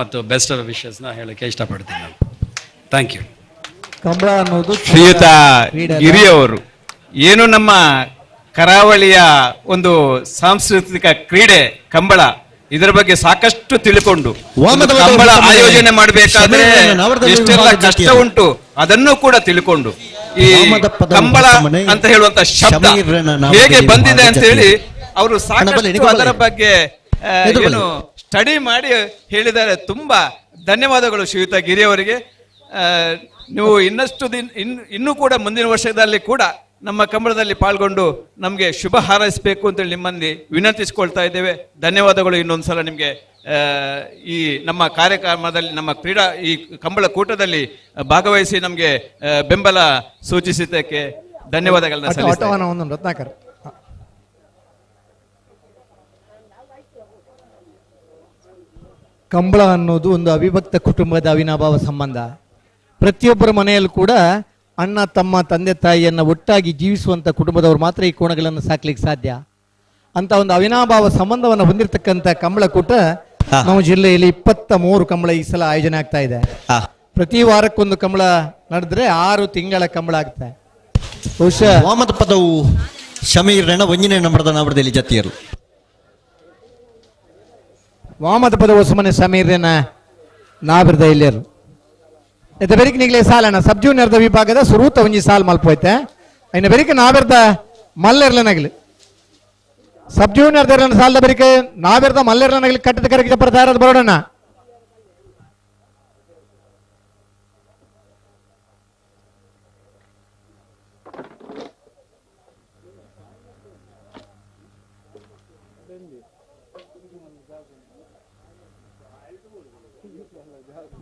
ಮತ್ತು ಬೆಸ್ಟ್ ವಿಶಸ್ನ ಹೇಳಕ್ಕೆ ಇಷ್ಟಪಡ್ತೀನಿ ನಾನು. Thank you. Kambala ಅನ್ನೋದು ಶ್ರೀಯುತ ಗಿರಿಯವರು ಏನು ನಮ್ಮ ಕರಾವಳಿಯ ಒಂದು ಸಾಂಸ್ಕೃತಿಕ ಕ್ರೀಡೆ ಕಂಬಳ, ಇದರ ಬಗ್ಗೆ ಸಾಕಷ್ಟು ತಿಳ್ಕೊಂಡು ಕಂಬಳ ಆಯೋಜನೆ ಮಾಡಬೇಕಾದ್ರೆ ಎಷ್ಟೆಲ್ಲ ಕಷ್ಟ ಉಂಟು ಅದನ್ನು ಕೂಡ ತಿಳ್ಕೊಂಡು ಈ ಕಂಬಳ ಅಂತ ಹೇಳುವಂತ ಶಬ್ದ ಹೇಗೆ ಬಂದಿದೆ ಅಂತ ಹೇಳಿ ಅವರು ಸಾಕಷ್ಟು ಅದರ ಬಗ್ಗೆ ಏನು ಸ್ಟಡಿ ಮಾಡಿ ಹೇಳಿದ್ದಾರೆ. ತುಂಬಾ ಧನ್ಯವಾದಗಳು ಶ್ರೀಯುತ ಗಿರಿಯವರಿಗೆ. ನೀವು ಇನ್ನಷ್ಟು ದಿನ ಇನ್ನೂ ಕೂಡ ಮುಂದಿನ ವರ್ಷದಲ್ಲಿ ಕೂಡ ನಮ್ಮ ಕಂಬಳದಲ್ಲಿ ಪಾಲ್ಗೊಂಡು ನಮಗೆ ಶುಭ ಹಾರೈಸಬೇಕು ಅಂತೇಳಿ ನಿಮ್ಮಲ್ಲಿ ವಿನಂತಿಸಿಕೊಳ್ತಾ ಇದ್ದೇವೆ. ಧನ್ಯವಾದಗಳು ಇನ್ನೊಂದ್ಸಲ ನಿಮಗೆ ಈ ನಮ್ಮ ಕಾರ್ಯಕ್ರಮದಲ್ಲಿ, ನಮ್ಮ ಕ್ರೀಡಾ ಈ ಕಂಬಳ ಕೂಟದಲ್ಲಿ ಭಾಗವಹಿಸಿ ನಮಗೆ ಬೆಂಬಲ ಸೂಚಿಸಿದ್ದಕ್ಕೆ ಧನ್ಯವಾದಗಳನ್ನ ಸಲ್ಲಿಸ್ತೇನೆ. ರತ್ನಾಕರ್. ಕಂಬಳ ಅನ್ನೋದು ಒಂದು ಅವಿಭಕ್ತ ಕುಟುಂಬದ ಅವಿನಾಭಾವ ಸಂಬಂಧ. ಪ್ರತಿಯೊಬ್ಬರ ಮನೆಯಲ್ಲೂ ಕೂಡ ಅಣ್ಣ ತಮ್ಮ ತಂದೆ ತಾಯಿಯನ್ನು ಒಟ್ಟಾಗಿ ಜೀವಿಸುವಂಥ ಕುಟುಂಬದವರು ಮಾತ್ರ ಈ ಕೋಣಗಳನ್ನು ಸಾಕ್ಲಿಕ್ಕೆ ಸಾಧ್ಯ. ಅಂತ ಒಂದು ಅವಿನಾಭಾವ ಸಂಬಂಧವನ್ನು ಹೊಂದಿರತಕ್ಕಂಥ ಕಂಬಳಕೂಟ ನಮ್ಮ ಜಿಲ್ಲೆಯಲ್ಲಿ 23 ಕಂಬಳ ಈ ಸಲ ಆಯೋಜನೆ ಆಗ್ತಾ ಇದೆ. ಪ್ರತಿ ವಾರಕ್ಕೊಂದು ಕಂಬಳ ನಡೆದ್ರೆ 6 ತಿಂಗಳ ಕಂಬಳ ಆಗುತ್ತೆ. ಬಹುಶಃ ವಾಮದ ಪದವು ಶಮೀರನ ಒಂದನೇ ನಂಬರದ ನಾವರದಲ್ಲಿ ಜತಿಯರು ವಾಮದ ಪದವು ಸುಮ್ಮನೆ ಸಮೀರನ ನಾಬಿರದ ಇಲ್ಲಿಯರು ಎತ್ತ ಬೆರಿಕ್ ನಿಗ್ಲೆ ಸಾಲಣ್ಣ ಸಬ್ ಜೂನಿಯರ್ದ ವಿಭಾಗದ ಸುರೂತ ಒಂಜಿ ಸಾಲ್ ಮಲ್ಪೋಯ್ತೆ ಇನ್ನು ಬೆರಿಕ್ ನಾವೆರ್ದ ಮಲ್ಲೆರ್ಲನಗಲಿ ಸಬ್ ಜೂನಿಯರ್ ಸಾಲದ ಬೆರಿಕೆ ನಾವೆರ್ದ ಮಲ್ಲೆರ್ಲನಗಲಿ ಕಟ್ಟದ ಕರೆಗೆ ಜಪ್ಪರ ತಯಾರಾದ ಬರೋಣ.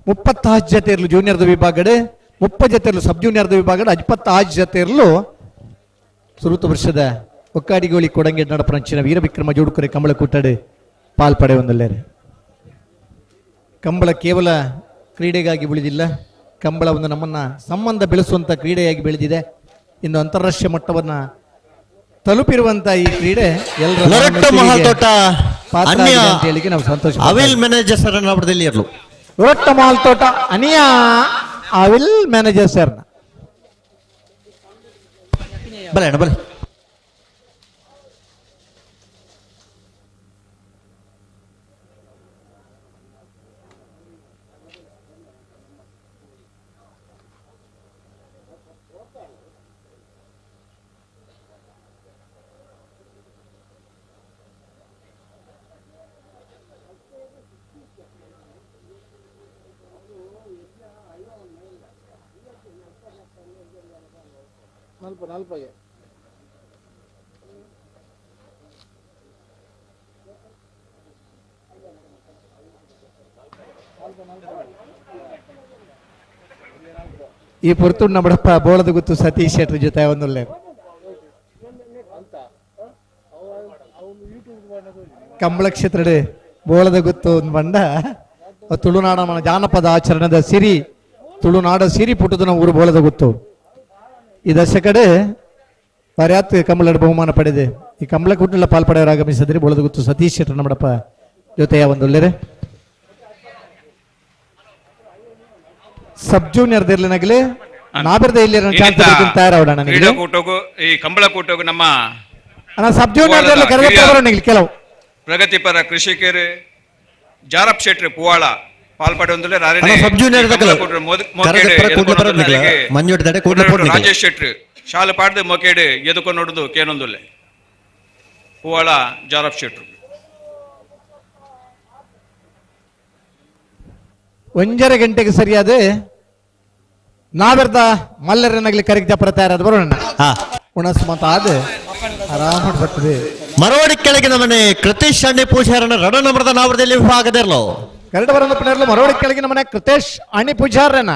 ಮುಪ್ಪತ್ತಾರು ಜೊತೆ ಇರಲು ಜೂನಿಯರ್ದ ವಿಭಾಗಡೆ, 30 ಜೊತೆ ಇರಲು ಸಬ್ ಜೂನಿಯರ್ದ ವಿಭಾಗಡೆ, 56 ಜೊತೆ ಇರಲು ಸುರುತ ವರ್ಷದ ಒಕ್ಕಾಡಿಗೋಳಿ ಕೊಡಂಗೆ ನಡಪರಂಚಿನ ವೀರವಿಕ್ರಮ ಜೋಡುಕರೆ ಕಂಬಳ ಕೂಟಡೆ ಪಾಲ್ಪಡೆ ಒಂದಲ್ಲೇರೆ. ಕಂಬಳ ಕೇವಲ ಕ್ರೀಡೆಗಾಗಿ ಉಳಿದಿಲ್ಲ, ಕಂಬಳ ಒಂದು ನಮ್ಮನ್ನ ಸಂಬಂಧ ಬೆಳೆಸುವಂಥ ಕ್ರೀಡೆಯಾಗಿ ಬೆಳೆದಿದೆ. ಇನ್ನು ಅಂತಾರಾಷ್ಟ್ರೀಯ ಮಟ್ಟವನ್ನು ತಲುಪಿರುವಂತ ಈ ಕ್ರೀಡೆ ಎಲ್ಲರ ಅಂತ ಹೇಳಿಕ್ಕೆ ನಾವು ಸಂತೋಷ. ಅವಿಲ್ ಮ್ಯಾನೇಜರ್ ಸರ್ ಇರಲು ರೊಟ್ಟ ಮಾಲ್ ತೋಟ ಅನಿಯಾ ಅವಿಲ್ ಮ್ಯಾನೇಜರ್ ಸರ್. ಬಲೆ ಅಣ್ಣ ಬಲೆ. ಈ ಪೊರ್ತುಡು ನಮ್ಮಡಪ್ಪ ಬೋಳದ ಗುತ್ತು ಸತೀಶ್ ಶೆಟ್ಟರ್ ಜೊತೆ ಒಂದುಲ್ಲೆ ಕಂಬಳ ಕ್ಷೇತ್ರಡ್ ಬೋಳದ ಗುತ್ತು ಒಂದು ಬಂಡ ತುಳುನಾಡ ಮನ ಜಾನಪದ ಆಚರಣೆದ ಸಿರಿ ತುಳುನಾಡ ಸಿರಿ ಪುಟ್ಟದನ ಊರು ಬೋಳದ ಗೊತ್ತು. ಈ ದಶಕಡೆ ಪರ್ಯಾತ್ ಕಂಬಳದ ಬಹುಮಾನ ಪಡೆದೆ ಈ ಕಂಬಳ ಕೂಟಲ ಪಾಲ್ಪಡೆಯವರು ಆಗಮಿಸಿದ್ರೆ ಬೋಳದ ಗೊತ್ತು ಸತೀಶ್ ಶೆಟ್ಟರ್ ನಮ್ಮಡಪ್ಪ ಜೊತೆಯ ಒಂದು ಒಳ್ಳೆರೆ ಸಬ್ ಜೂನಿಯರ್ ದೇರ್ಲಿನಾಗಲೇ ನಾಬಿರ್ದ ಇಲ್ಲಿ ತಯಾರಾವಣ ಕ್ರೀಡಾಕೂಟಗೂ ಈ ಕಂಬಳಕೂಟಗೂ ನಮ್ಮ ಸಬ್ ಜೂನಿಯರ್ ಕೆಲವು ಪ್ರಗತಿಪರ ಕೃಷಿಕರು ಜಾರಪ್ ಶೆಟ್ರು ಪುವಾಳ ಪಾಲ್ಪಡೆಯೊಂದುಲ್ಲೆ ರಾಜೇಶ್ ಶೆಟ್ರು ಶಾಲು ಪಾಡ್ದು ಮೊಕೇಡು ಎದುಕೊನೊಡುದು ಕೇನೊಂದುಲ್ಲೆ ಪುವಾಳ ಜಾರಪ್ ಶೆಟ್ರು. 1.5 ಗಂಟೆಗೆ ಸರಿಯಾದ ನಾವೆರ್ದ ಮಲ್ಲರನ್ನಾಗಲಿ ಕರೆಗೆ ಜಪರ ತಯಾರಾದ ಬರೋಣ ಉಣಸ್ ಮತ ಆದ ಆರಾಮ ಬರ್ತದೆ. ಮರೋಡಿ ಕೆಳಗಿನ ಮನೆ ಕೃತೇಶ್ ಅಣ್ಣಿ ಪೂಜಾರನ ರಡ ನಮ್ರದ ನಾವರದಲ್ಲಿ ವಿಭಾಗದಿರಲು ಕರಡ ಬರದ ಪುನರ್ಲು ಮರೋಡಿ ಕೆಳಗಿನ ಮನೆ ಕೃತೇಶ್ ಅಣ್ಣಿ ಪೂಜಾರನ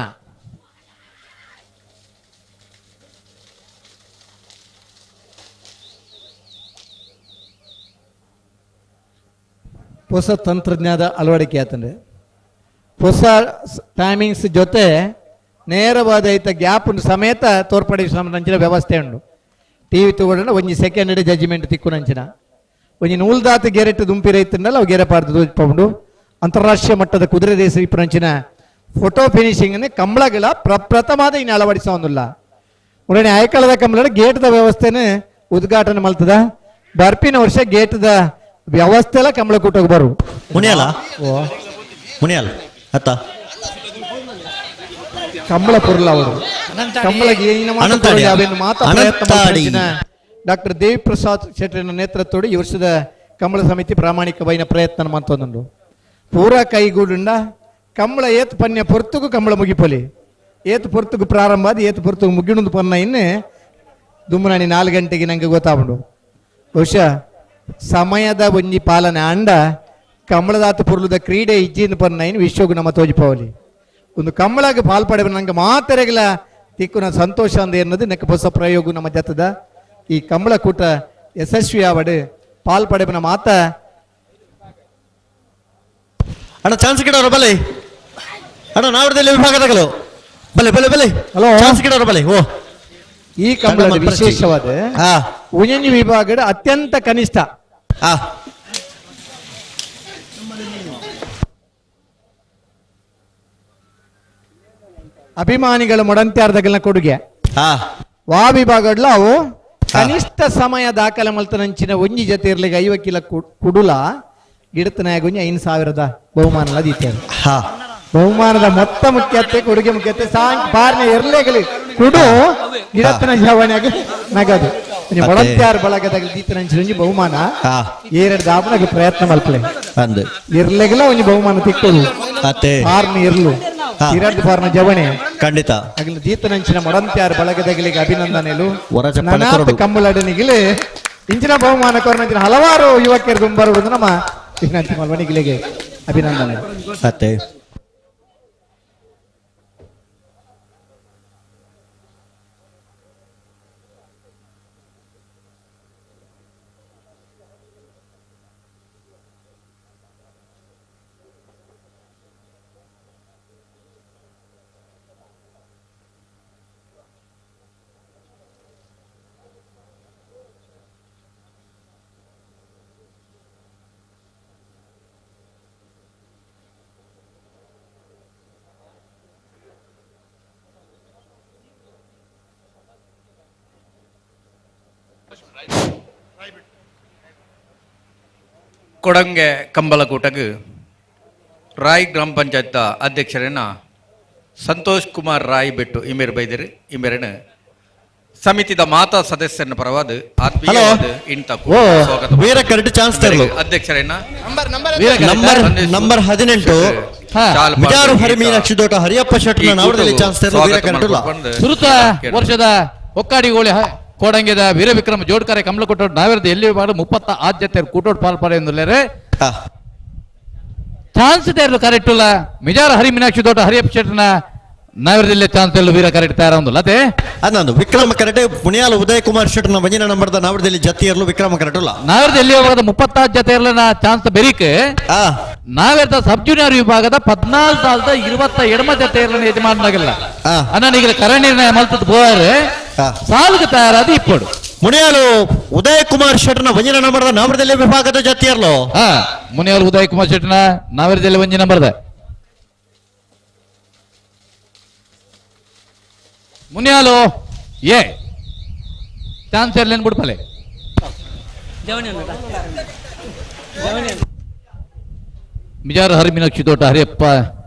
ಹೊಸ ತಂತ್ರಜ್ಞಾನದ ಅಳವಡಿಕೆ ಆತಂದ್ರೆ ಹೊಸ ಟೈಮಿಂಗ್ಸ್ ಜೊತೆ ನೇರವಾದ ಐತ ಗ್ಯಾಪ್ ಸಮೇತ ತೋರ್ಪಡಿಸುವ ವ್ಯವಸ್ಥೆ ಉಂಟು. ಟಿವಿ ತಗೊಂಡ್ರೆ ಒಂಜಿ ಸೆಕೆಂಡ್ ಜಜ್ಮೆಂಟ್ ತಿಕ್ಕು ನಂಚಿನ ಒಂಜಿ ನೂಲ್ದಾತ ಗೆರೆಟ್ ದುಂಪಿ ರೈತನಲ್ಲ ಅವು ಗೆರೆ ಪಾಡ್ದು ತೋಜ್ಪುಂಡು. ಅಂತಾರಾಷ್ಟ್ರೀಯ ಮಟ್ಟದ ಕುದುರೆ ರೇಸ್ ಇಪ್ಪುನಂಚಿನ ಫೋಟೋ ಫಿನಿಶಿಂಗ್ ಕಂಬಳಗಳ ಪ್ರಪ್ರಥಮಾದ ಇನ್ನು ಅಳವಡಿಸೋದಿಲ್ಲ. ಮುರಣಿ ಆಯ್ಕಳದ ಕಂಬಳ ಗೇಟ್ದ ವ್ಯವಸ್ಥೆನೆ ಉದ್ಘಾಟನೆ ಮಲ್ತದ. ಬರ್ಪಿನ ವರ್ಷ ಗೇಟ್ದ ವ್ಯವಸ್ಥೆ ಎಲ್ಲ ಕಂಬಳ ಕೂಟಕ್ಕೆ ಬರು. ಮುನಿಯಲ್ಲ ಮುನಿಯಲ್ಲ ಅತ್ತ ಕಂಬಳ ಪುರ್ಲ ಅವರು ಕಂಬಳಗೆ ಪ್ರಯತ್ನ ಡಾಕ್ಟರ್ ದೇವಿ ಪ್ರಸಾದ್ ಶೆಟ್ಟರಿನ ನೇತೃತ್ವದ ಈ ವರ್ಷದ ಕಂಬಳ ಸಮಿತಿ ಪ್ರಾಮಾಣಿಕವಾದ ಪ್ರಯತ್ನ ಮಂತೊಂದುಂಡು. ಪೂರಾ ಕೈಗೂಡುಂಡ ಕಂಬಳ ಏತ್ ಪನ್ಯ ಪೊರ್ತುಗು ಕಂಬಳ ಮುಗಿಪೊಲಿ ಏತ್ ಪೊರ್ತುಗು ಪ್ರಾರಂಭ ಅದು ಏತ್ ಪೊರ್ತುಗು ಮುಗಿಣುಂದು ಪನ್ನ ಇನ್ನು ದುಮ್ಮನಾಣಿ 4 ಗಂಟೆಗೆ ನಂಗೆ ಗೊತ್ತಾಗುಂಡು. ಬಹುಶಃ ಸಮಯದ ಒಂಜಿ ಪಾಲನೆ ಅಂಡ ಕಂಬಳದಾತ ಪೊರ್ಲುದ ಕ್ರೀಡೆ ಇಜ್ಜಿನ ಪನ್ನ ಇನ್ನು ವಿಶ್ವಗು ನಮ್ಮ ತೋಜಿಪವಲಿ ಒಂದು ಕಂಬಳಗೆ ಪಾಲ್ಪಡೆ ನಂಗೆ ಮಾತೆರೆಗಲ ತಿಕ್ಕುನ ಸಂತೋಷ ಅಂದ ಎನ್ನದು ನೆಕ್ಕ ಹೊಸ ಪ್ರಯೋಗ ನಮ್ಮ ಜತದ ಈ ಕಂಬಳ ಕೂಟ ಯಶಸ್ವಿ ಆವಡು ಪಾಲ್ಪಡೆಬನ ಮಾತ. ಅಣ್ಣ ಚಾನ್ಸ್ ಗಿಡವರು ಬಲೆ ಅಣ್ಣ ನಾವರದಲ್ಲಿ ವಿಭಾಗದಗಳು ಬಲೆ ಬಲೆ ಬಲೆ ಹಲೋ ಚಾನ್ಸ್ ಗಿಡವರು ಬಲೆ. ಓ ಈ ಕಂಬಳ ವಿಶೇಷವಾದ ಉಂಜಿ ವಿಭಾಗದ ಅತ್ಯಂತ ಕನಿಷ್ಠ ಅಭಿಮಾನಿಗಳ ಮೊಡಂತ್ಯಾರ್ದಗಲ್ನ ಕೊಡುಗೆ ವಾ ವಿಭಾಗಡ್ಲ ಅವು ಕನಿಷ್ಠ ಸಮಯ ದಾಖಲೆ ಮಲ್ತನಂಚಿನ ಒಂಜಿ ಜೊತೆ ಇರ್ಲಿಕ್ಕೆ 50 ಕಿಲೋ ಕುಡುಲ ಗಿಡತನಾಯ ಒಂಜಿ 5,000 ಬಹುಮಾನ ದೀತ್ಯಾರ. ಬಹುಮಾನದ ಮೊತ್ತ ಮುಖ್ಯತೆ ಕೊಡುಗೆ ಮುಖ್ಯತೆ ಸಾಂಗ್ ಬಾರ್ನೆ ಎರ್ಲೆಗಲಿ ಕುಡು ಗಿಡತನ ಜವಣಿಯಾಗ ನಗದು ಮೊಡಂತ್ಯಾರ್ ಬಳಗದಾಗ ದೀತನಂಚಿನ ಒಂಜಿ ಬಹುಮಾನ ಏರೆಡ್ ದಾಪನಾಗ ಪ್ರಯತ್ನ ಮಲ್ಪಲೆ ಇರ್ಲೆಗಲ ಒಂಜಿ ಬಹುಮಾನ ತಿಕ್ಕದು ಬಾರ್ನೆ ಇರ್ಲು ಇರಡ್ ಬಾರ್ನ ಜವಣೆ ಖಂಡಿತ ಅಗಲ ದೀತನಂಚಿನ ಮೊಡಂತ್ಯಾರ್ ಬಳಗದಗಲಿಗೆ ಅಭಿನಂದನೆಲು ನನಾತ್ ಕಂಬಳಡನಿಗಿಲೆ ಇಂಚಿನ ಬಹುಮಾನ ಕೊರನಂಚಿನ ಹಲವಾರು ಯುವಕರು ದುಂಬರುವುದು ನಮ್ಮ ವಿನಂತಿ ಮಲ್ವಣಿಗಿಲಿಗೆ ಅಭಿನಂದನೆ. ಕೊಡಂಗೆ ಕಂಬಳಕೂಟಗ್ ರಾಯ್ ಗ್ರಾಮ ಪಂಚಾಯತ್ ಅಧ್ಯಕ್ಷರನ್ನ ಸಂತೋಷ್ ಕುಮಾರ್ ರಾಯ್ ಬೆಟ್ಟು ಇಮೇರು ಬೈದಿರಿ. ಇಮೇರನ ಸಮಿತಿದ ಮಾತಾ ಸದಸ್ಯರನ್ನ ಪರವಾದ ಆತ್ಮೀಯವಾದ ಇಂತ ಸ್ವಾಗತ. ವೀರ ಕರೆಕ್ಟ್ ಚಾನ್ಸ್ ತರಲು ಅಧ್ಯಕ್ಷರನ್ನ ನಂಬರ್ 18 ವಿಚಾರು ಹರಿ ಮೀನಾಕ್ಷಿ ದೋಟ ಹರಿಯಪ್ಪ ಶೆಟ್ಟರ್ ನವರದಲ್ಲಿ ಚಾನ್ಸ್ ತರಲು ವೀರ ಕರೆಕ್ಟ್. ಸುರುತ ವರ್ಷದ ಹೊಕ್ಕಾಡಿಗೋಳಿ ಕೋಡಂಗಿದ ವೀರ ವಿಕ್ರಮ ಜೋಡ್ಕರೆ ಕಮಲಕೊಟ್ಟೋಡ್ ನಾವೆರ್ದು ಎಲ್ಲಿ ಬಾಡು 30 ಆದ್ಯತೆ ಕೂಟೋಡ್ ಪಾಲ್ಪಡೆ ಎಂದುಲ್ಲೇರೆ ಚಾನ್ಸ್ ತೇರ್ಲು ಕರೆಕ್ಟ್ ಉಲ್ಲ ಮಿಜಾರ ಹರಿ ಮೀನಾಕ್ಷಿ ದೋಟ ಹರಿಯಪ್ಪ ಶೆಟ್ಟರ್ನ ನಾವೆರ್ದಿಲ್ಲ ಚಾನ್ಸ್ ತೇರ್ಲು ವೀರ ಕರೆಕ್ಟ್ ತಯಾರೊಂದುಲ್ಲ ಅದೇ ಅದೊಂದು ವಿಕ್ರಮ ಕರೆಕ್ಟ್ ಪುಣ್ಯಾಲ ಉದಯ್ ಕುಮಾರ್ ಶೆಟ್ಟರ್ನ ಮಂಜಿನ ನಂಬರ್ದ ನಾವರದಲ್ಲಿ ಜತಿ ಇರಲು ವಿಕ್ರಮ ಕರೆಕ್ಟ್ ಉಲ್ಲ ನಾವೆರ್ದು ಎಲ್ಲಿ ಹೋಗೋದು 30 ಜತೆ ಇರಲಿನ ಚಾನ್ಸ್ ಬೆರಿಕ್ ನಾವೆರ್ದ ಸಬ್ ಜೂನಿಯರ್ ವಿಭಾಗದ 14,027 ಜೊತೆಯರನ್ನು ಯಜಮಾನನಾಗಲ್ಲ ಅಣ್ಣ ಕರ ನಿರ್ಣಯ ಮಲ್ತದ ಬೋಯರ್ ಸಾಲ್ಗೆ ತಯಾರಾದ ಇಪ್ಪಡು ಮುನಿಯಾಲು ಉದಯ ಕುಮಾರ್ ಶೆಟ್ಟನ ಒಂಜಿನ ನಂಬರ್ದ ನಾವರದಲ್ಲಿ ವಿಭಾಗದ ಜೊತೆಯರ್ಲು. ಮುನಿಯಾಲು ಉದಯ ಕುಮಾರ್ ಶೆಟ್ಟನ ನಾವರದಲ್ಲಿ ಒಂಜಿ ನಂಬರ್ದ ಮುನಿಯಾಲು ಎ ಚಾನ್ಸ್ ಇರ್ಲೇನು ಬಿಡ್ಪಲೆ ಮಿಜಾರ ಹರಿ ಮೀನಾಕ್ಷಿ ತೋಟ ಹರಿಯಪ್ಪ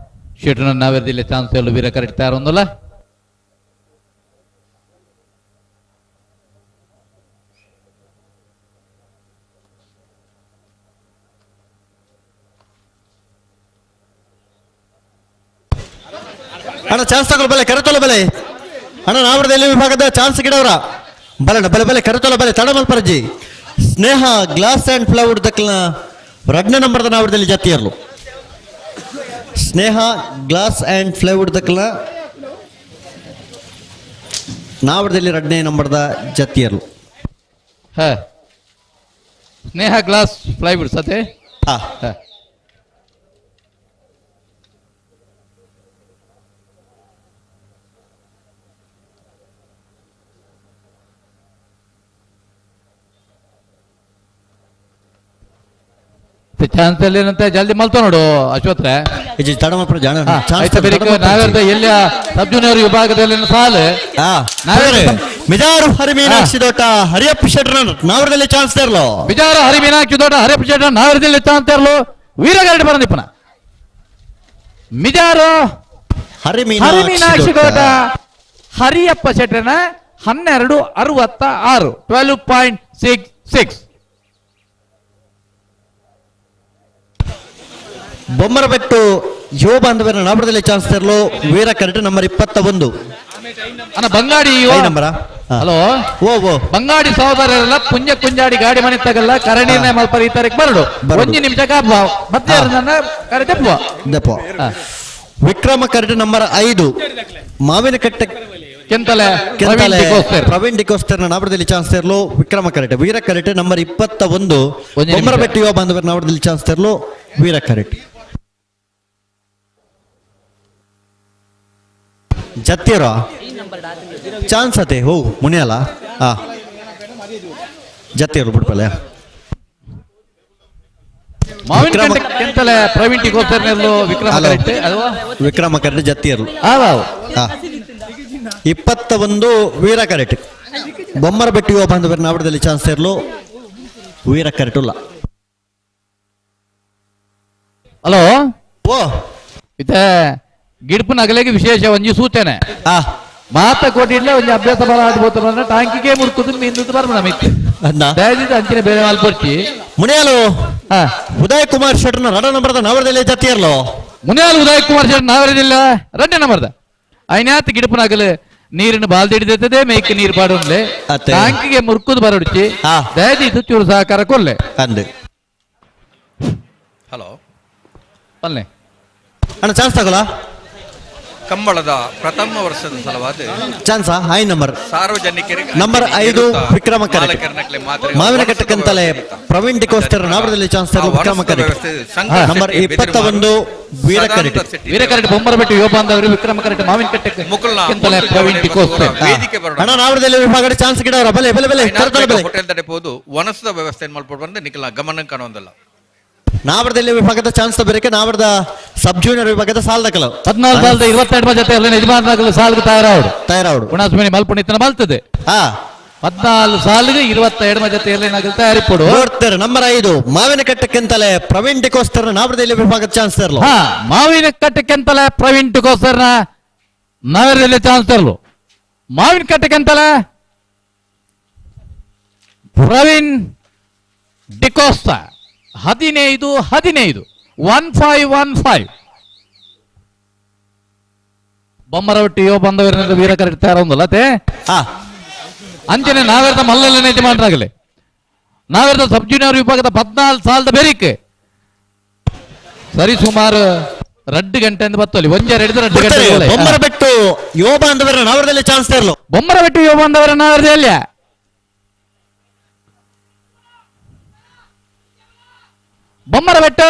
ಶೆಟ್ಟನ ನಾವರದಲ್ಲಿ ಚಾನ್ಸ್ ಎಲ್ಲ ವೀರ ಕರೆಕ್ಟ್ ತಯಾರೊಂದಲ್ಲ. ಅಣ್ಣ ಚಾನ್ಸ್ ತಗೊಳ್ಳಿ ಬಲೆ ಕರೆತೊಲ್ಲ ಬಲೆ ಅಣ್ಣ ನಾವರದಲ್ಲಿ ವಿಭಾಗದ ಚಾನ್ಸ್ ಗಿಡವರ ಬಲಣ್ಣ ಬಲೆ ಬಲೆ ಕರೆತೊಲ್ಲ ಬಲೆ ತಡಮಲ್ಪರಜ್ಜಿ ಸ್ನೇಹ ಗ್ಲಾಸ್ ಆ್ಯಂಡ್ ಪ್ಲೈವುಡ್ ದಕ್ಕಲ್ನ ರಡ್ನೇ ನಂಬರ್ದ ನಾವರದಲ್ಲಿ ಜಾತಿಯರ್ಲು ಸ್ನೇಹ ಗ್ಲಾಸ್ ಆ್ಯಂಡ್ ಪ್ಲೈವುಡ್ ದಕ್ಕಲ್ನ ನಾವರದಲ್ಲಿ ರಡ್ನೇ ನಂಬರ್ದ ಜಾತಿಯರ್ಲು. ಸ್ನೇಹ ಗ್ಲಾಸ್ ಪ್ಲೈವುಡ್ ಸತೆ ಚಾನ್ಸ್ ಏನಂತ ಜಲ್ದಿ ಮಲ್ತ ನೋಡು ಅಶ್ವತ್ರೆ. ಎಲ್ಲಿ ಸಬ್ ಜೂನಿಯರ್ ವಿಭಾಗದಲ್ಲಿ ಸಾಲು ಮಿಜಾರು ಹರಿ ಮೀನಾಕ್ಷಿ ದೊಡ್ಡ ಹರಿಯಪ್ಪ ಶೆಟ್ಟರ್ ನಾವರದಲ್ಲಿ ಚಾನ್ಸ್ ತರಲು ಮಿಜಾರು ಹರಿ ಮೀನಾಕ್ಷಿ ದೊಡ್ಡ ಹರಿಯಪ್ಪ ಶೆಟ್ಟರ್ ನಾವರದಲ್ಲಿ ಚಾನ್ಸ್ ತರಲು ವೀರಗರಡಿ ಬರಂದಿಪ್ಪನ ಮಿಜಾರು ಹರಿ ಮೀನಾಕ್ಷಿ ದೊಡ್ಡ ಹರಿಯಪ್ಪ ಶೆಟ್ಟರ್ನ 12.66 12.66. ಬೊಮ್ಮರಬೆಟ್ಟು ಯುವ ಬಾಂಧವರ ನಾವರದಲ್ಲಿ ಚಾನ್ಸ್ ತರಲು ವೀರ ಕರೆಕ್ಟ್ ನಂಬರ್ 21. ಅಣ್ಣ ಬಂಗಾಡಿ ನಂಬರ ಹಲೋ ಓ ಓ ಬಂಗಾಡಿ ಸಹೋದರರೆಲ್ಲ ಪುಂಜ ಕುಂಜಾಡಿ ಗಾಡಿ ಮನೆ ತಗಲ್ಲ ಕರಣಿನ ಮಲ್ಪರ ಈ ತಾರೀಕು ಬರಡು ಒಂದು ನಿಮಿಷ ಮತ್ತೆ ಕರೆ ದಪ್ಪ. ವಿಕ್ರಮ ಕರೆಕ್ಟ್ ನಂಬರ್ 5 ಮಾವಿನಕಟ್ಟೆ ಕೆಂತಲೆ ಪ್ರವೀಣ್ ಡಿಕೋಸ್ಟರ್ ನಾವರದಲ್ಲಿ ಚಾನ್ಸ್ ತರಲು ವಿಕ್ರಮ ಕರೆಕ್ಟ್ ವೀರ ಕರೆಕ್ಟ್ ನಂಬರ್ 21. ಬೊಮ್ಮರಬೆಟ್ಟು ಯುವ ಬಾಂಧವರ ನಾವರದಲ್ಲಿ ಚಾನ್ಸ್ ತರಲು ವೀರ ಕರೆಕ್ಟ್ ಜತ್ತಿರ ಚಾನ್ಸ್ ಅತೆ ಹೋ ಮುನಿಯಲ್ಲ ಹಾ ಜತ್ತಿರು ಬಿಡ್ಪಲ್ಲ ವಿಕ್ರಮ ಕರೆಕ್ಟ್ ಜತ್ತಿಯರು 21 ವೀರ ಕರೆಕ್ಟ್ ಬೊಮ್ಮರಬೆಟ್ಟು ಯುವ ಬಾಂಧವರ ನಾವರದಲ್ಲಿ ಚಾನ್ಸ್ ಇರಲು ವೀರ ಕರೆಕ್ಟ್ ಉಲ್ಲ. ಹಲೋ ಓ ಇತ್ತೆ ಗಿಡ್ಪು ನಗಲೆಗೆ ವಿಶೇಷ ಒಂಜಿ ಸೂಚನೆ ಮಾತ ಕೋಟಿಡ್ಲೆ ಒಂಜಿ ಅಭ್ಯಾಸ ಬರ ಆಡ್ಬೋದು ಟಾಂಕಿಗೆ ಮುರ್ಕುದು ಮೀಂದು ಬರ್ಬ ಮಿತ್ತು ದಯವಿಟ್ಟು ಅಂಚಿನ ಬೇರೆ ಮಾಲ್ಪೊರ್ಚಿ ಮುನಿಯಾಲು ಉದಯ್ ಕುಮಾರ್ ಶೆಟ್ಟರ್ನ ರಡ ನಂಬರ್ದ ನಾವರದಲ್ಲಿ ಜತ್ತಿಯರ್ಲು ಮುನಿಯಾಲು ಉದಯ್ ಕುಮಾರ್ ಶೆಟ್ಟರ್ ನಾವರದಿಲ್ಲ ರಡ್ಡೆ ನಂಬರ್ದ ಐನಾತ್ ಗಿಡಪು ನಗಲು ನೀರಿನ ಬಾಲ್ದಿಡಿದೆ ಮೇಯ್ಕೆ ನೀರು ಪಾಡುನ್ಲೆ ಟಾಂಕಿಗೆ ಮುರ್ಕುದು ಬರಡುಚಿ ದಯವಿಟ್ಟು ಚೂರು ಸಹಕಾರ ಕೊಲ್ಲೆ ಅಂದು. ಹಲೋ ಪಲ್ಲೆ ಅಣ್ಣ ಚಾನ್ಸ್ ತಗೊಲ್ಲ ಕಂಬಳದ ಪ್ರಥಮ ವರ್ಷದ ಸಲುವಾದ ಚಾನ್ಸ್ I number ಸಾರ್ವಜನಿಕರಿಗೆ ನಂಬರ್ 5 ವಿಕ್ರಮ ಕರೆಕ್ಟ್ ಮಾವಿನಕಟ್ಟೆಂತಲೇ ಪ್ರವೀಣ್ ಡಿಕೋಸ್ಟರ್ ನಾವರದಲ್ಲಿ ಚಾನ್ಸ್ ತರಲು Vikrama correct number 21 Veera correct ವೀರ ಕರೆಕ್ಟ್ ಬೊಮ್ಮರಬೆಟ್ಟು ಯುವ ಬಾಂಧವರು ವಿಕ್ರಮ ಕರೆಕ್ಟ್ ಮಾವಿನಕಟ್ಟೆ ಪ್ರವೀಣ್ ಡಿಕೋಸ್ಟರ್ ಅಣ್ಣ ನಾವರದಲ್ಲಿ ವಿಭಾಗದ ಚಾನ್ಸ್ ಗಿಡವರ ಬಲೆ ಬಲೆ ಬಲೆ ಕರೆತೊಲ್ಲ ಬಲೆ ಹೋಟೆಲ್ ತಡೆಬಹುದು ವನಸದ ವ್ಯವಸ್ಥೆ ಮಲ್ಪಡ್ ಬಂದು ನಿಖಲ ಗಮನ ಕಾಣುವುದಿಲ್ಲ. ನಾವರದಲ್ಲಿ ವಿಭಾಗದ ಚಾನ್ಸ್ ಬೇರೆ ನಾವರದ ಸಬ್ ಜೂನಿಯರ್ ವಿಭಾಗದ ಸಾಲದಕಲು 14,022 ಜೊತೆ ಯಜಮಾನರಾಗಲು ಸಾಲ್ಗೆ ತಯಾರಾವಡು ತಯಾರಾವಡು ಗುಣಸ್ವಾಮಿ ಮಲ್ಪುಣಿತನ ಮಲ್ತದೆ 14,022 ಜೊತೆ ತಯಾರಿಪಡು ನೋಡ್ತಾರೆ ನಂಬರ್ 5 ಮಾವಿನಕಟ್ಟೆಂತಲೇ ಪ್ರವೀಣ್ ಡಿಕೋಸ್ಟರ್ ನಾವರದಲ್ಲಿ ವಿಭಾಗದ ಚಾನ್ಸ್ ತರಲು ಮಾವಿನಕಟ್ಟೆಂತಲೇ ಪ್ರವೀಣ್ ಡಿಕೋಸ್ಟರ್ನ ನಾವರದಲ್ಲಿ ಚಾನ್ಸ್ ತರಲು ಮಾವಿನಕಟ್ಟೆಂತಲೇ ಪ್ರವೀಣ್ ಡಿಕೋಸ್ಟರ್ 15 15 15 15 ಬೊಮ್ಮರೊಟ್ಟಿ ಯುವ ಬಂದವರಿಂದ ವೀರ ಕರೆಕ್ಟ್ ತಯಾರೊಂದಲ್ಲ ಅತೆ ಅಂಚನೆ ನಾವೆರ್ದ ಮಲ್ಲಲ್ಲನೇ ಯಜಮಾನರಾಗಲಿ ನಾವೆರ್ದ ಸಬ್ ಜೂನಿಯರ್ ವಿಭಾಗದ 14,000 ಬೇರಿಕೆ ಸರಿ ಸುಮಾರು 2 ಗಂಟೆ ಅಂತ ಬತ್ತಲ್ಲಿ ಒಂಜೆ ಎರಡು 2 ಗಂಟೆ ಬೊಮ್ಮರಬೆಟ್ಟು ಯುವ ಬಾಂಧವರ ನಾವರದಲ್ಲಿ ಚಾನ್ಸ್ ತರಲು ಬೊಮ್ಮರಬೆಟ್ಟು ಯುವ ಬಾಂಧವರ ನಾವರದಲ್ಲಿ ಬೊಮ್ಮರಬೆಟ್ಟು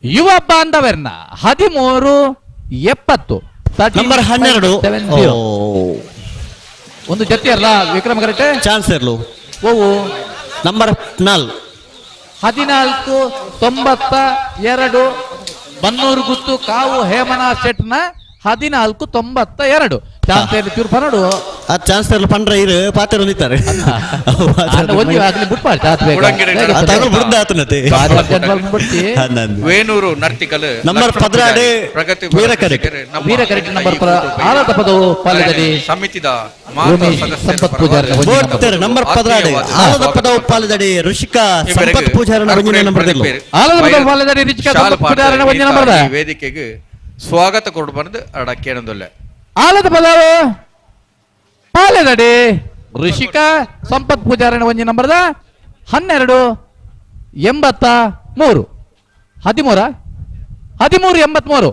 ಯುವ ಬಾಂಧವರ್ನ 13.70. ನಂಬರ್ 12 ಒಂದು ಜೊತೆ ಅಲ್ಲ ವಿಕ್ರಮ್ ಕರೆಕ್ಟ್ ಚಾನ್ಸ್ ಇರ್ಲು ಓವು ನಂಬರ್ 4 14.92 ಬನ್ನೂರು ಗುತ್ತು ಕಾವು ಹೇಮನಾ ಶೆಟ್ನ 14.92 ಚಾನ್ಸ್ ಇರ್ಲಿ ಚೂರು ಪನ್ನಡು ಆ ಚಾನ್ಸ್ ಇರ್ಲು ಪಂಡ್ರ ಇರು ಪಾತ್ರ ಹೊಂದಿದ್ದಾರೆ ವೇಣೂರು ನರ್ತಿಕಲ್ ನಂಬರ್ 12 ಪ್ರಗತಿ ವೀರ ಕರೆಕ್ಟ್ ವೀರ ಕರೆಕ್ಟ್ ನಂಬರ್ ಆಲದ ಪದವು ಪಾಲದಲ್ಲಿ ಸಮಿತಿದ ಸಂಪತ್ ಪೂಜಾರಿ ನಂಬರ್ 12 ಆಲದ ಪದವು ಪಾಲದಡಿ ಋಷಿಕಾ ಸಂಪತ್ ಪೂಜಾರನ ಒಂಜನೇ ನಂಬರ್ ಆಲದ ಪದವು ಪಾಲದಡಿ ಋಷಿಕಾ ಸಂಪತ್ ಪೂಜಾರನ ಒಂಜನೇ ನಂಬರ್ ವೇದಿಕೆಗೆ ಸ್ವಾಗತ ಕೊಡು ಬಂದು ಅಡಕ್ಕೇನದಲ್ಲ ಆಲದ ಪದವು ಪಾಲೆದಡಿ ಋಷಿಕಾ ಸಂಪತ್ ಪೂಜಾರನ ಒಂಜಿ ನಂಬರ್ದ 12.83 13 13.83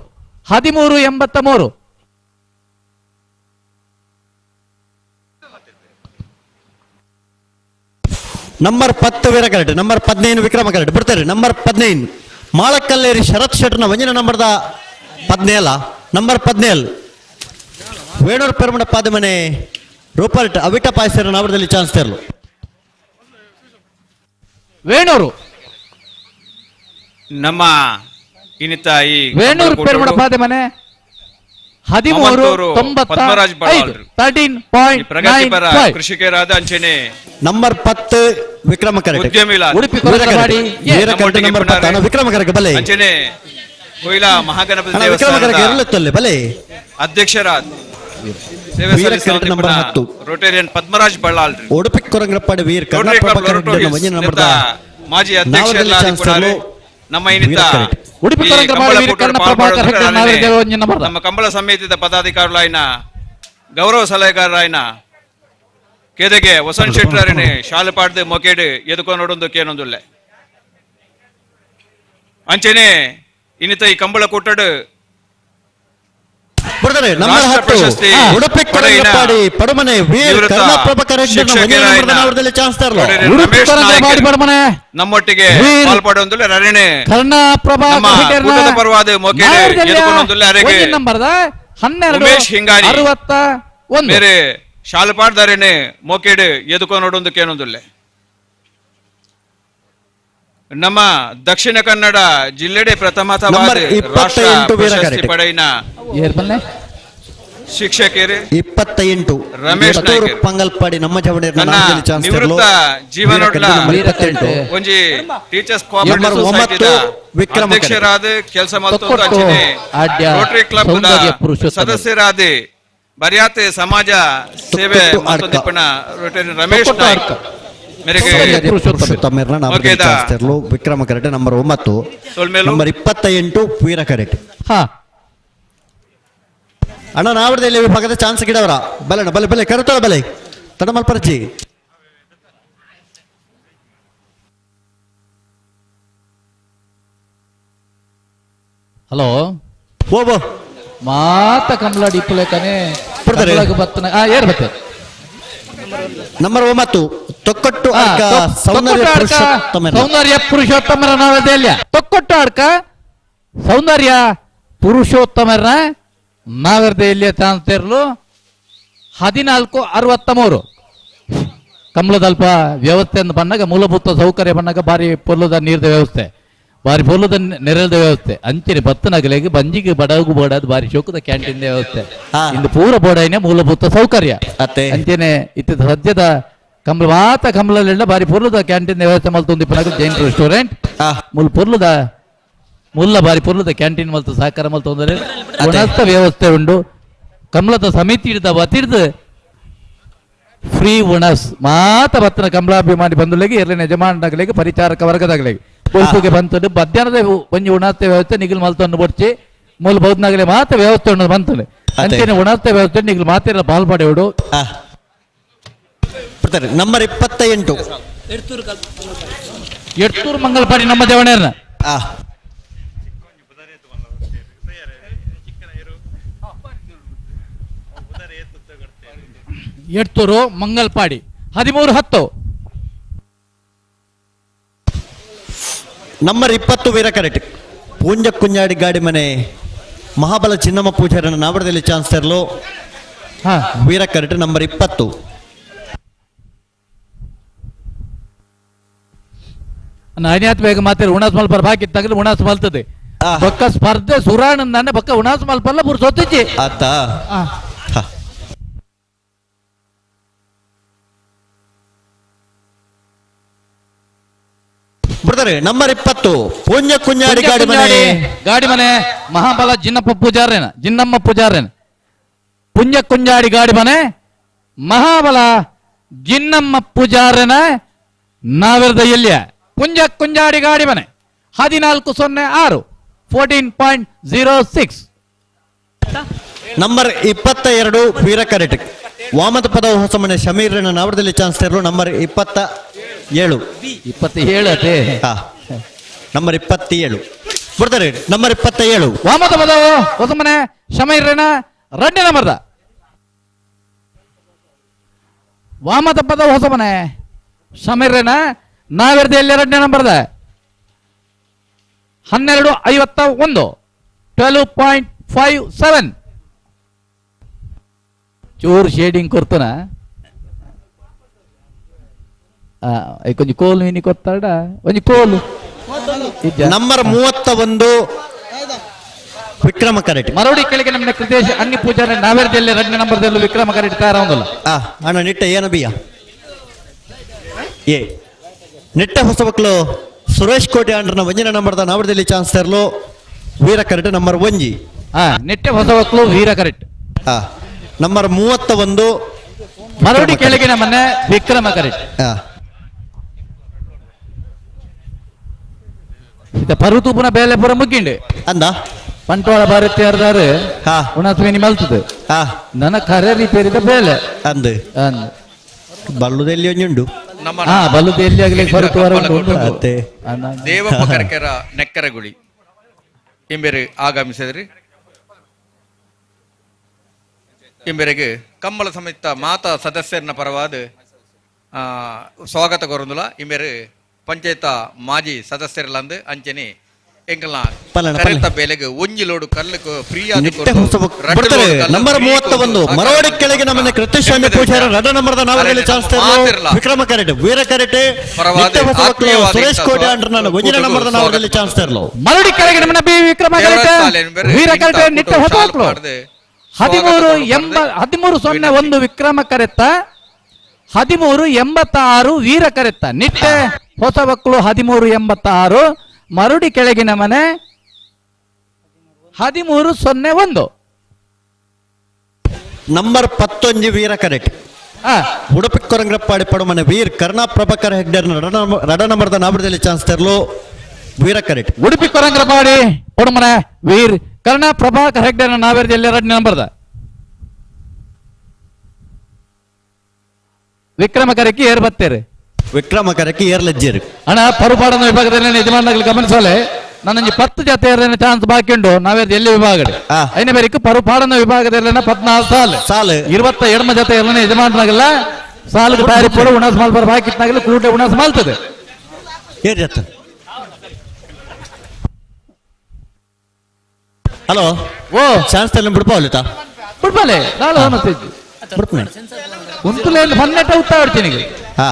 13.83. ನಂಬರ್ 10 ವೀರ ಕರೆಕ್ಟ್ ನಂಬರ್ 15 ವಿಕ್ರಮ ಕರೆಕ್ಟ್ ಬಿಡ್ತಾರೆ. ನಂಬರ್ 15 ಮಾಳಕಲ್ಲೇರಿ ಶರತ್ ಶೆಟ್ನ ಒಂಜಿನ ನಂಬರ್ದ 17 ನಂಬರ್ 17 ವೇಣೂರು ಪೆರ್ಮಣ ಪಾದಮನೆ ರೂಪರ್ಟ್ ಅವಿಟ ಪಾಯಸರ ನಾವರದಲ್ಲಿ ಚಾನ್ಸ್ ತರಲು ವೇಣೂರು ನಮ್ಮ ಇನ್ನಿತ ಈ ವೇಣೂರು ಪೆರ್ಮಣ ಪಾದಮನೆ 13.95 13.95 ಕೃಷಿಕರಾದ ಅಂಚನೆ number 10 Vikrama correct Udupi number 10 Vikrama correct ಬಲೆ ಅಂಚನೆ ಕೊಯ್ಲಾ ಮಹಾಗಣಪತಿ ದೇವಸ್ಥಾನದ ಬಲೆ ಅಧ್ಯಕ್ಷರಾದ ಸೇವೆ ಸಲ್ಲಿಸುವ ರೋಟೇರಿಯನ್ ಪದ್ಮರಾಜ್ ಬಳ್ಳಾಲ್ರಿ ಉಡುಪಿ ಕೊರಂಗ್ರಪ್ಪಾಡಿ ವೀರ್ ಕರ್ಣ ಮಾಜಿ ಅಧ್ಯಕ್ಷರಾದ ನಮ್ಮ ಇನ್ನಿತ ಉಡುಪಿ ನಮ್ಮ ಕಂಬಳ ಸಮಿತಿದ ಪದಾಧಿಕಾರಿಗಳಾಯಿನ ಗೌರವ ಸಲಹೆಗಾರರಾಯಿನ ಕೇದೆಗೆ ವಸಂತ್ ಶೆಟ್ಟರನೆ ಶಾಲೆ ಪಾಡ್ದು ಮೊಕೇಡು ಎದುಕೊನೊಡೊಂದು ಕೇನೊಂದುಲ್ಲೆ ಅಂಚನೆ ಇನ್ನಿತ ಈ ಕಂಬಳ ಕೂಟಡು ನಮ್ಮೊಟ್ಟಿಗೆ ಪಾಲ್ಪಡೊಂದುಲ್ಲೆ ರರಣೆ ಪರವಾದ ಉಮೇಶ್ ಹಿಂಗಾರಿ ಬೇರೆ ಶಾಲಪಾಡ್ದಾರೇನೆ ಮೋಕೇಡು ಎದುಕೊನೊಡೊಂದು ಕೇನೊಂದುಲ್ಲೆ. ನಮ್ಮ ದಕ್ಷಿಣ ಕನ್ನಡ ಜಿಲ್ಲೆಡೆ ಪ್ರಥಮ ರಾಷ್ಟ್ರ ಪ್ರಶಸ್ತಿ ಪಡೆಯಿನ ಶಿಕ್ಷಕರು 28 ರಮೇಶ್ ನಾಯ್ಕರ್ ಪಂಗಲ್ಪಾಡಿ ನಮ್ಮ ನಿವೃತ್ತ ಜೀವನೋಡ್ಲ ಒಂಜಿ ಟೀಚರ್ಸ್ ಕೋಆಪರೇಟಿವ್ ಸೊಸೈಟಿದ ಅಧ್ಯಕ್ಷರಾದ ಕೆಲಸ ಮಲ್ತೊಂದು ಅಂಚನೆ ರೋಟರಿ ಕ್ಲಬ್ ಸದಸ್ಯರಾದ ಬರ್ಯಾತೆ ಸಮಾಜ ಸೇವೆ ಮಲ್ತೊಂದಿಪ್ಪನ Rotary Ramesh Naik Vikrama correct number 9 number 28 Veera correct. ಅಣ್ಣ ನಾವಡದಲ್ಲಿ ವಿಭಾಗದ ಚಾನ್ಸ್ ಗಿಡವರ ಬಲಣ್ಣ ಬಲೆ ಬಲೆ ಕರೆತೋಳ ಬಲೆ ತಡಮಲ್ ಪರಚಿ ಹಲೋ ಓಬೋ ಮಾತ ಕಮಲ ಡಿಪ್ಪುಲೇಕನೆ ಬತ್ತನ ಏರ್ ಬತ್ತೆ ನಂಬರ್ 9 ತೊಕ್ಕೊಟ್ಟು ಅಡ್ಕ ಸೌಂದರ್ಯ ಪುರುಷೋತ್ತಮರ ಸೌಂದರ್ಯ ಪುರುಷೋತ್ತಮರ ನಾವದೆಲ್ಲ ತೊಕ್ಕೊಟ್ಟು ಅಡ್ಕ ಸೌಂದರ್ಯ ಪುರುಷೋತ್ತಮರ ನಾವರ್ದೆಯಲ್ಲಿ ಚಾನ್ಸ್ 14.63. ಕಮಲದಲ್ಪ ವ್ಯವಸ್ಥೆ ಬಂದಾಗ ಮೂಲಭೂತ ಸೌಕರ್ಯ ಬಂದಾಗ ಬಾರಿ ಪೊಲ್ಲದ ನೀರ್ದ ವ್ಯವಸ್ಥೆ ಬಾರಿ ಪೊಲ್ಲದ ನೆರಳದ ವ್ಯವಸ್ಥೆ ಅಂಚನೆ ಬತ್ತನಗಲಿಗೆ ಬಂಜಿಗೆ ಬಡಗು ಬೋಡಾದ ಬಾರಿ ಶೋಕದ ಕ್ಯಾಂಟೀನ್ ವ್ಯವಸ್ಥೆ ಇಂದು ಪೂರ ಬೋಡೈನೆ ಮೂಲಭೂತ ಸೌಕರ್ಯ ಅಂಚನೆ ಇತ್ತ ಸದ್ಯದ ಕಮಲ ಮಾತ ಕಮಲಲ್ಲೆಲ್ಲ ಬಾರಿ ಪೊರ್ಲದ ಕ್ಯಾಂಟೀನ್ ವ್ಯವಸ್ಥೆ ಮಲ್ತೊಂದು ಇಪ್ಪನಾಗ ಜೈನ್ ರೆಸ್ಟೋರೆಂಟ್ ಮುಲ್ ಪೊರ್ಲದ ಮುಲ್ಲ ಬಾರಿ ಪೊರ್ಲದ ಕ್ಯಾಂಟೀನ್ ಮಲ್ತು ಸಹಕಾರ ಮಲ್ತೊಂದರೆ ಗುಣಸ್ಥ ವ್ಯವಸ್ಥೆ ಉಂಡು ಕಮಲದ ಸಮಿತಿ ಹಿಡಿದ ವತಿರ್ದು ಫ್ರೀ ಉಣಸ್ ಮಾತ ಬತ್ತನ ಕಮಲಾಭಿಮಾನಿ ಬಂಧುಗಳಿಗೆ ಎರಡನೇ ಯಜಮಾನಗಳಿಗೆ ಪರಿಚಾರಕ ವರ್ಗದಾಗಲಿಗೆ ಬೊಲ್ಪುಗೆ ಬಂತದ್ದು ಮಧ್ಯಾಹ್ನದ ಒಂಜಿ ಉಣಾಸ್ತ ವ್ಯವಸ್ಥೆ ನಿಗಿಲ್ ಮಲ್ತೊಂದು ಬೊಡ್ಚಿ ಮೂಲ ಬೌದ್ಧನಾಗಲೇ ಮಾತ ವ್ಯವಸ್ಥೆ ಉಂಡು ಬಂತದೆ ಅಂಚನೆ ಉಣಾಸ್ತ ವ್ಯವಸ್ಥೆ ನಿಗಿಲ್ ಮಾತಿರ ಪಾಲ್ಪಡೆಯುಡು ನಂಬರ್ 28 ಎಡ್ತೂರು ಮಂಗಲಪಾಡಿ ನಮ್ಮ ದೇವಣೇರ್ನ ಎಡ್ತೂರು ಮಂಗಲ್ಪಾಡಿ 13-10. ನಂಬರ್ 20 ವೀರ ಕರೆಕ್ಟ್. ಪೂಂಜ ಕುಂಜಾಡಿ ಗಾಡಿ ಮನೆ ಮಹಾಬಲ ಚಿನ್ನಮ್ಮ ಪೂಜಾರನ ನಾವಡದಲ್ಲಿ ಚಾನ್ಸ್ ತರಲು ವೀರ ಕರೆಟ್ ನಂಬರ್ 20. ಅನ್ಯಾತ್ ಬೇಗ ಮಾತಾಡಿ ಉಣಾಸ್ ಮಲ್ಪರ್ ಬಾಕಿ ತಗಲು ಉಣಾಸ್ ಮಲ್ತದೆ ಬೊಕ್ಕ ಸ್ಪರ್ಧೆ ಸುರಾಣಂದಾನೆ ಬೊಕ್ಕ ಉಣಾಸ್ ಮಲ್ಪಲ್ಲ ಪೂರ ಸೊತ್ತಿಜ್ಜಿ ಆತ. ಬರ್ತಾರೆ ನಂಬರ್ 20 ಪೂಂಜ ಕುಂಜಾಡಿ ಗಾಡಿ ಮನೆ ಗಾಡಿ ಮನೆ ಮಹಾಬಲ ಜಿನ್ನಪ್ಪ ಪೂಜಾರೇನ ಜಿನ್ನಮ್ಮ ಪೂಜಾರೇನ ಪುಂಜ ಕುಂಜಾಡಿ ಗಾಡಿ ಮನೆ ಮಹಾಬಲ ಜಿನ್ನಮ್ಮ ಪೂಜಾರನ ನಾವಿರದ ಎಲ್ಲಿಯ ಪುಂಜ ಕುಂಜಾಡಿ ಗಾಡಿ ಮನೆ 14.06 14.06. ನಂಬರ್ 22 ವೀರ ಕರೆಟ್ ವಾಮದ ಪದ ಹೊಸಮನೆ ಶಮೀರನ ನಾವಡದಲ್ಲಿ ಚಾನ್ಸ್ ತರಲು ನಂಬರ್ 27. 27 ಅದೇ ನಂಬರ್ 27 ಬರ್ತಾರೆ ನಂಬರ್ 27 ವಾಮದ ಪದ ಹೊಸಮನೆ ಶಮೀರನ ರಡ್ಡೆ ನಂಬರ್ದ ವಾಮದ ಪದ ಹೊಸಮನೆ ಶಮೀರನ ನಾವಿರದ ಎಲ್ಲಿ ಎರಡನೇ ನಂಬರ್ದ 12.51 12.57. ಚೂರು ಶೇಡಿಂಗ್ ಕೊಡ್ತಾನ ಕೊಂಚ ಕೋಲು ಮೀನಿ ಕೊತ್ತಾಡ ಒಂಜಿ ಕೋಲು. ನಂಬರ್ 31 ವಿಕ್ರಮ ಕರೆಟ್ ಮರವಡಿ ಕೆಳಗೆ ನಮ್ಮ ಕೃತೇಶ್ ಅನ್ಯ ಪೂಜಾರಿ ನಾವೇರದಲ್ಲಿ ಎರಡನೇ ನಂಬರ್ದಲ್ಲಿ ವಿಕ್ರಮ ಕರೆಟ್ ತಯಾರಾಗಲ್ಲ. ಅಣ್ಣ ನಿಟ್ಟ ಏನ ಬಿಯ ಏ ನಿಟ್ಟ ಹೊಸ ಮಕ್ಕಳು ಸುರೇಶ್ ಕೋಟೆ ಅಂಡ್ರನ ಒಂಜಿನ ನಂಬರ್ದ ನಾವಡದಲ್ಲಿ ಚಾನ್ಸ್ ತರಲು ವೀರ ಕರೆಟ್ ನಂಬರ್ 1. ನಿಟ್ಟೆ ಹೊಸ ಮಕ್ಕಳು ವೀರ ಕರೆಟ್ ನಂಬರ್ 31 ಮರವಡಿ ಕೆಳಗೆ ನಮ್ಮನ್ನೇ ವಿಕ್ರಮ ಕರೆಟ್. ಪರುತೂಪುನ ಬೇಲೆ ಪೂರ ಮುಗ್ಗಿಂಡು ಅಂದ ಬಂಟ್ವಾಳ ಭಾರತೀಯರ್ದಾರು ಉಣಸ್ವಿನಿ ಮಲ್ತದೆ ನನ್ನ ಕರೆ ರಿಪೇರಿದ ಬೇಲೆ ಅಂದು ಅಂದ್ ಬಲ್ಲುದೆಲ್ಲಿ ಒಂಜುಂಡು ಬಲ್ಲುದು ಎಲ್ಲಿ ಆಗಲಿ ಬರುತ್ತುವಾರ ದೇವಪ್ಪ ಕರಕೆರ ನೆಕ್ಕರಗುಳಿ ಇಂಬೇರು ಆಗಮಿಸಿದ್ರಿ. ಇಂಬೇರೆಗೆ ಕಂಬಳ ಸಮೇತ ಮಾತಾ ಸದಸ್ಯರನ್ನ ಪರವಾದ ಸ್ವಾಗತ ಕೋರಂದುಲ. ಇಂಬೇರು ಪಂಚಾಯತ ಮಾಜಿ ಸದಸ್ಯರಲ್ಲಂದು ಅಂಚನೆ ಎಂಕಲ್ನ ಕರೆತ ಬೇಲೆಗೆ ಒಂಜಿ ಲೋಡು ಕಲ್ಲು ಫ್ರೀ ನಂಬರ್ 31 ಮರವಡಿ ಕೆಳಗೆ ನಮ್ಮನೆ ಕೃತ್ಯಸ್ವಾಮಿ ಪೂಜಾರ ರಡ ನಂಬರ್ದ ನಾವರಲ್ಲಿ ಚಾನ್ಸ್ ವಿಕ್ರಮ ಕರೆಟ್ ವೀರ ಕರೆಟ್ ಸುರೇಶ್ ಕೋಟೆ ಅಂಡ್ರನ ಒಂಜಿನ ನಂಬರ್ದ ನಾವರಲ್ಲಿ ಚಾನ್ಸ್ ತರಲು ಮರವಡಿ ಕೆಳಗೆ ನಮ್ಮನೆ ಬಿ ವಿಕ್ರಮ ಕರೆಟ್ ವೀರ ಕರೆಟ್ ನಿಟ್ಟ ಹೊಸಮಕ್ಕಳು 13.01 ವಿಕ್ರಮ ಕರೆತ್ತ 13.86 ವೀರ ಕರೆತ್ತ ನಿಟ್ಟೆ ಹೊಸ ಮಕ್ಕಳು 13.86 ಮರುಡಿ ಕೆಳಗಿನ ಮನೆ 13.01. ನಂಬರ್ 11 ವೀರ ಕರೆಟ್ ಉಡುಪಿ ಕೊರಂಗ್ರಪ್ಪಾಡಿ ಪಡುಮನೆ ವೀರ್ ಕರ್ಣಾ ಪ್ರಭಾಕರ್ ಹೆಗ್ಡೇರ್ ರಡ ನಂಬರ್ದ ನಾಬಡದಲ್ಲಿ ಚಾನ್ಸ್ ತರಲು ವೀರ ಕರೆಟ್ ಉಡುಪಿ ಕೊರಂಗ್ರಪ್ಪಾಡಿ ಪಡುಮನೆ ವೀರ್ ಕರ್ಣಾ ಪ್ರಭಾಕರ್ ಹೆಗ್ಡೇರ್ ನಾವೇರದಲ್ಲಿ ಎರಡನೇ ನಂಬರ್ದ ವಿಕ್ರಮ ಕರೆಕ್ಕೆ ಏರ್ ಬತ್ತೇರಿ ವಿಕ್ರಮ ಕರೆಕ್ಕೆ ಏರ್ಲಜ್ಜೇರು ಅಣ್ಣ ಪರುಪಾಡನ ವಿಭಾಗದಲ್ಲಿ ಯಜಮಾನಗಳು ಗಮನಿಸೋಲೆ ನನ್ನೊಂಜಿ 10 ಜೊತೆ ಚಾನ್ಸ್ ಬಾಕಿ ಉಂಟು ನಾವೇ ಎಲ್ಲಿ ವಿಭಾಗ ಐನ ಬೇರೆ ಪರುಪಾಡನ ವಿಭಾಗದಲ್ಲಿ 14 ಸಾಲು ಸಾಲು 22 ಜೊತೆ ಯಜಮಾನರಾಗಲ್ಲ ಸಾಲು ತಯಾರಿ ಪೂರ ಉಣಸ್ ಮಾಲ್ಬರ್ ಬಾಕಿ ಇತ್ತಾಗಲಿ ಕೂಟ ಉಣಸ್ ಮಾಲ್ತದೆ ಏರ್ ಜೊತೆ ಹಲೋ ಓ ಚಾನ್ಸ್ ತಲ್ಲ ಬಿಡ್ಪಾವಲಿತಾ ಬಿಡ್ಪಾಲೆ ನಾಳೆ ಸಮಸ್ಯೆ ಬಿಡ್ಪನೆ ಉಂತುಲೆ ಹೊನ್ನೆಟ್ಟ ಉತ್ತಾ ಆಡ್ತೀನಿ ಹಾ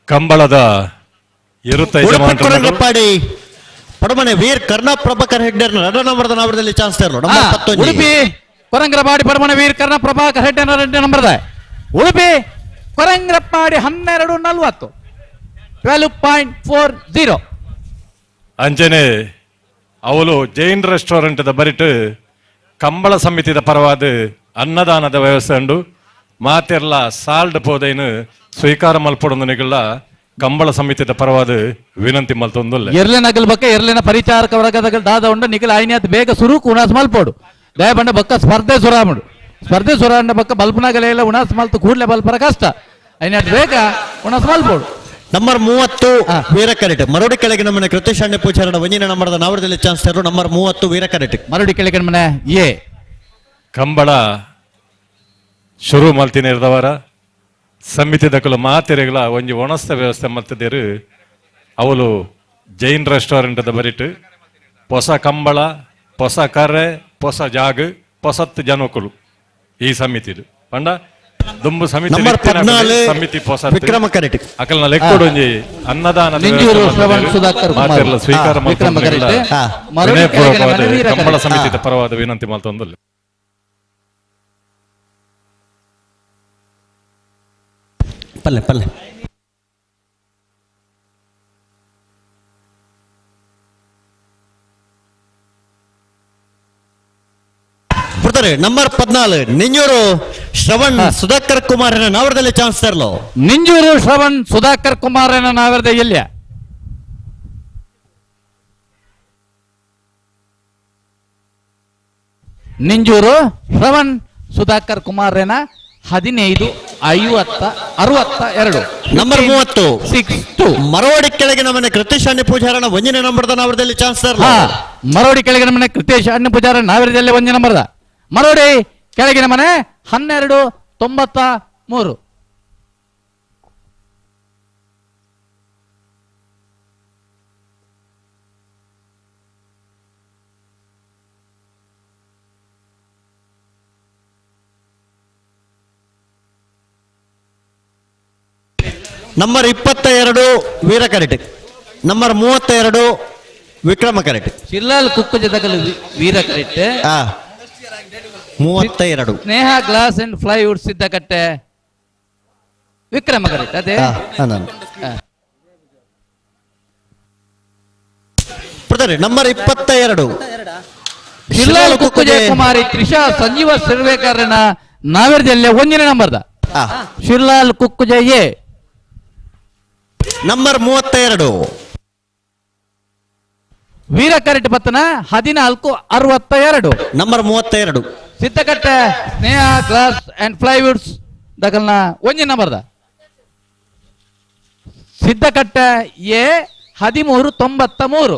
ಕಂಬಳದ ಇರುತ್ತ ಕೊರಂಗ್ರಪ್ಪಾಡಿ ಪಡಮನೆ ವೀರ್ ಕರ್ಣ ಪ್ರಭಾಕರ್ ಹೆಗ್ಡೆ ಎರಡನೇ ನಂಬರ್ದ ನಾವರದಲ್ಲಿ ಚಾನ್ಸ್ ತರಲು ನಂಬರ್ 11 ಉಡುಪಿ ಕೊರಂಗ್ರಪಾಡಿ ಪಡಮನೆ ವೀರ್ ಕರ್ಣ ಪ್ರಭಾಕರ್ ಹೆಗ್ಡೆ ಎರಡನೇ ನಂಬರ್ದ. ಉಡುಪಿ ಕೊರಂಗ್ರಪ್ಪಾಡಿ 12:40 12.40. ಅಂಚನೆ ಅವಳು ಜೈನ್ ರೆಸ್ಟೋರೆಂಟ್ ಬರಿಟ್ ಕಂಬಳ ಸಮಿತಿದ ಪರವಾದ ಅನ್ನದಾನದ ವ್ಯವಸ್ಥೆ ಉಂಡು. ಮಾತೆರ್ಲ ಸಾಲ್ಡ್ ಪೋದೈನು ಸ್ವೀಕಾರ ಮಲ್ಪೊಡೊಂದು ಕಂಬಳ ಸಮಿತಿದ ಪರವಾದ ವಿನಂತಿ ಮಲ್ತೊಂದುಲ್ಲೆ. ಎರ್ಲೆನ ಅಗಲ್ ಬಕ್ಕ ಎರ್ಲೆನ ಪರಿಚಾರಕ ವರ್ಗದ ದಾದ ಉಂಡು ನಿಖಿಲ್ ಆಯ್ನಾತ್ ಬೇಗ ಸುರುಕು ಉಣಾಸ್ ಮಲ್ಪೋಡು. ದಯಪಂಡ ಬಕ್ಕ ಸ್ಪರ್ಧೆ ಸುರಾಮುಡು. ಸ್ಪರ್ಧೆ ಸುರಾಂಡ ಬಕ್ಕ ಬಲ್ಪನಾಗಲೆಲ್ಲ ಉಣಾಸ್ ಮಲ್ತು ಕೂಡ್ಲೆ ಬಲ್ಪರ ಕಷ್ಟ. ಐನಾತ್ ಬೇಗ ಉಣಾಸ್ ಮಲ್ಪೋಡು. ನಂಬರ್ 30 ವೀರ ಕರೆಟ್ ಮರೋಡಿ ಕೆಳಗಿನ ಮನೆ ಕೃತೇಶ್ ಅಣ್ಣೆ ಪೂಜಾರನ ಒಂಜಿನ ನಂಬರ್ದ ನಾವರದಲ್ಲಿ ಚಾನ್ಸ್ ತರು ನಂಬರ್ 30 ವೀರ ಕರೆಟ್ ಮರೋಡಿ ಕೆಳಗಿನ ಮನೆ ಎ. ಕಂಬಳ ಶುರು ಮಲ್ತಿನ ಇರ್ದವರ ಸಮಿತಿ ದಕಲು ಮಾತೆರೆಗಳ ಒಂಜಿ ಒಣಸ್ತ ವ್ಯವಸ್ಥೆ ಮಲ್ತಿದ್ದೇರು. ಅವಳು ಜೈನ್ ರೆಸ್ಟೋರೆಂಟ್ ಬರಿಟ್ ಹೊಸ ಕಂಬಳ ಹೊಸ ಕರೆ ಹೊಸ ಜಾಗ ಹೊಸತ್ತು ಜನಕುಲು ಈ ಸಮಿತಿದು ಪಂಡ ದುಂಬು ಸಮಿತಿ ಸಮಿತಿ ಹೊಸ ವಿಕ್ರಮ ಕರೆಟ್ ಅಕಲ್ನ ಲೆಕ್ಕೋಡು ಒಂಜಿ ಅನ್ನದಾನ ಸ್ವೀಕಾರ ಕಂಬಳ ಸಮಿತಿದ ಪರವಾದ ವಿನಂತಿ ಮಲ್ತೊಂದುಲ್ಲೆ. ಪಲ್ಲೆ ಪಲ್ಲೆ ಬರ್ತಾರೆ ನಂಬರ್ 14 ನಿಂಜೂರು ಶ್ರವಣ್ ಸುಧಾಕರ್ ಕುಮಾರ್ ನಾವರದಲ್ಲಿ ಚಾನ್ಸ್ ತರಲು. ನಿಂಜೂರು ಶ್ರವಣ್ ಸುಧಾಕರ್ ಕುಮಾರ್ ನಾವರದ ಎಲ್ಲಿಯ? ನಿಂಜೂರು ಶ್ರವಣ್ ಸುಧಾಕರ್ ಕುಮಾರ್ 15 50 62. ನಂಬರ್ 30 62 ಮರೋಡಿ ಕೆಳಗಿನ ಮನೆ ಕೃತೇಶ್ ಅಣ್ಣೆ ಪೂಜಾರನ ಒಂದನೇ ನಂಬರ್ದ ನಾವರದಲ್ಲಿ ಚಾನ್ಸ್ ತರಲು. ಮರೋಡಿ ಕೆಳಗಿನ ಮನೆ ಕೃತೇಶ್ ಅಣ್ಣೆ ಪೂಜಾರ ನಾವರದಲ್ಲಿ ಒಂದನೇ ನಂಬರ್ದ. ಮರೋಡಿ ಕೆಳಗಿನ ಮನೆ 12:93. ನಂಬರ್ 22 ವೀರ ಕರೆಟ್ ನಂಬರ್ 32 ವಿಕ್ರಮ ಕರೆಟ್. ಶಿರ್ಲಾಲ್ ಕುಕ್ಕುಜದಗಲು Veera Karette 32 Sneha glass and plywood Siddakatte Vikrama Karette. ಅದೇ ನಂಬರ್ 22 ಶಿರ್ಲಾಲ್ ಕುಕ್ಕುಜೆ ಕುಮಾರಿ ತ್ರಿಷಾ ಸಂಜೀವ ಸರ್ವೇಕಾರನ ನಾವೇರ್ಜಲ್ಲೆ ಒಂದನೇ ನಂಬರ್ದ ಶಿರ್ಲಾಲ್ ಕುಕ್ಕುಜೆ ಎ. ನಂಬರ್ 32 ವೀರ ಕರೆಟ್ ಪತ್ತನ 14 62. Number 32 Siddakatte Sneha glass and plywoods ದಕಲ್ನ ಒಂಜಿ ನಂಬರ್ದ ಸಿದ್ದಕಟ್ಟೆ ಎ 13 93.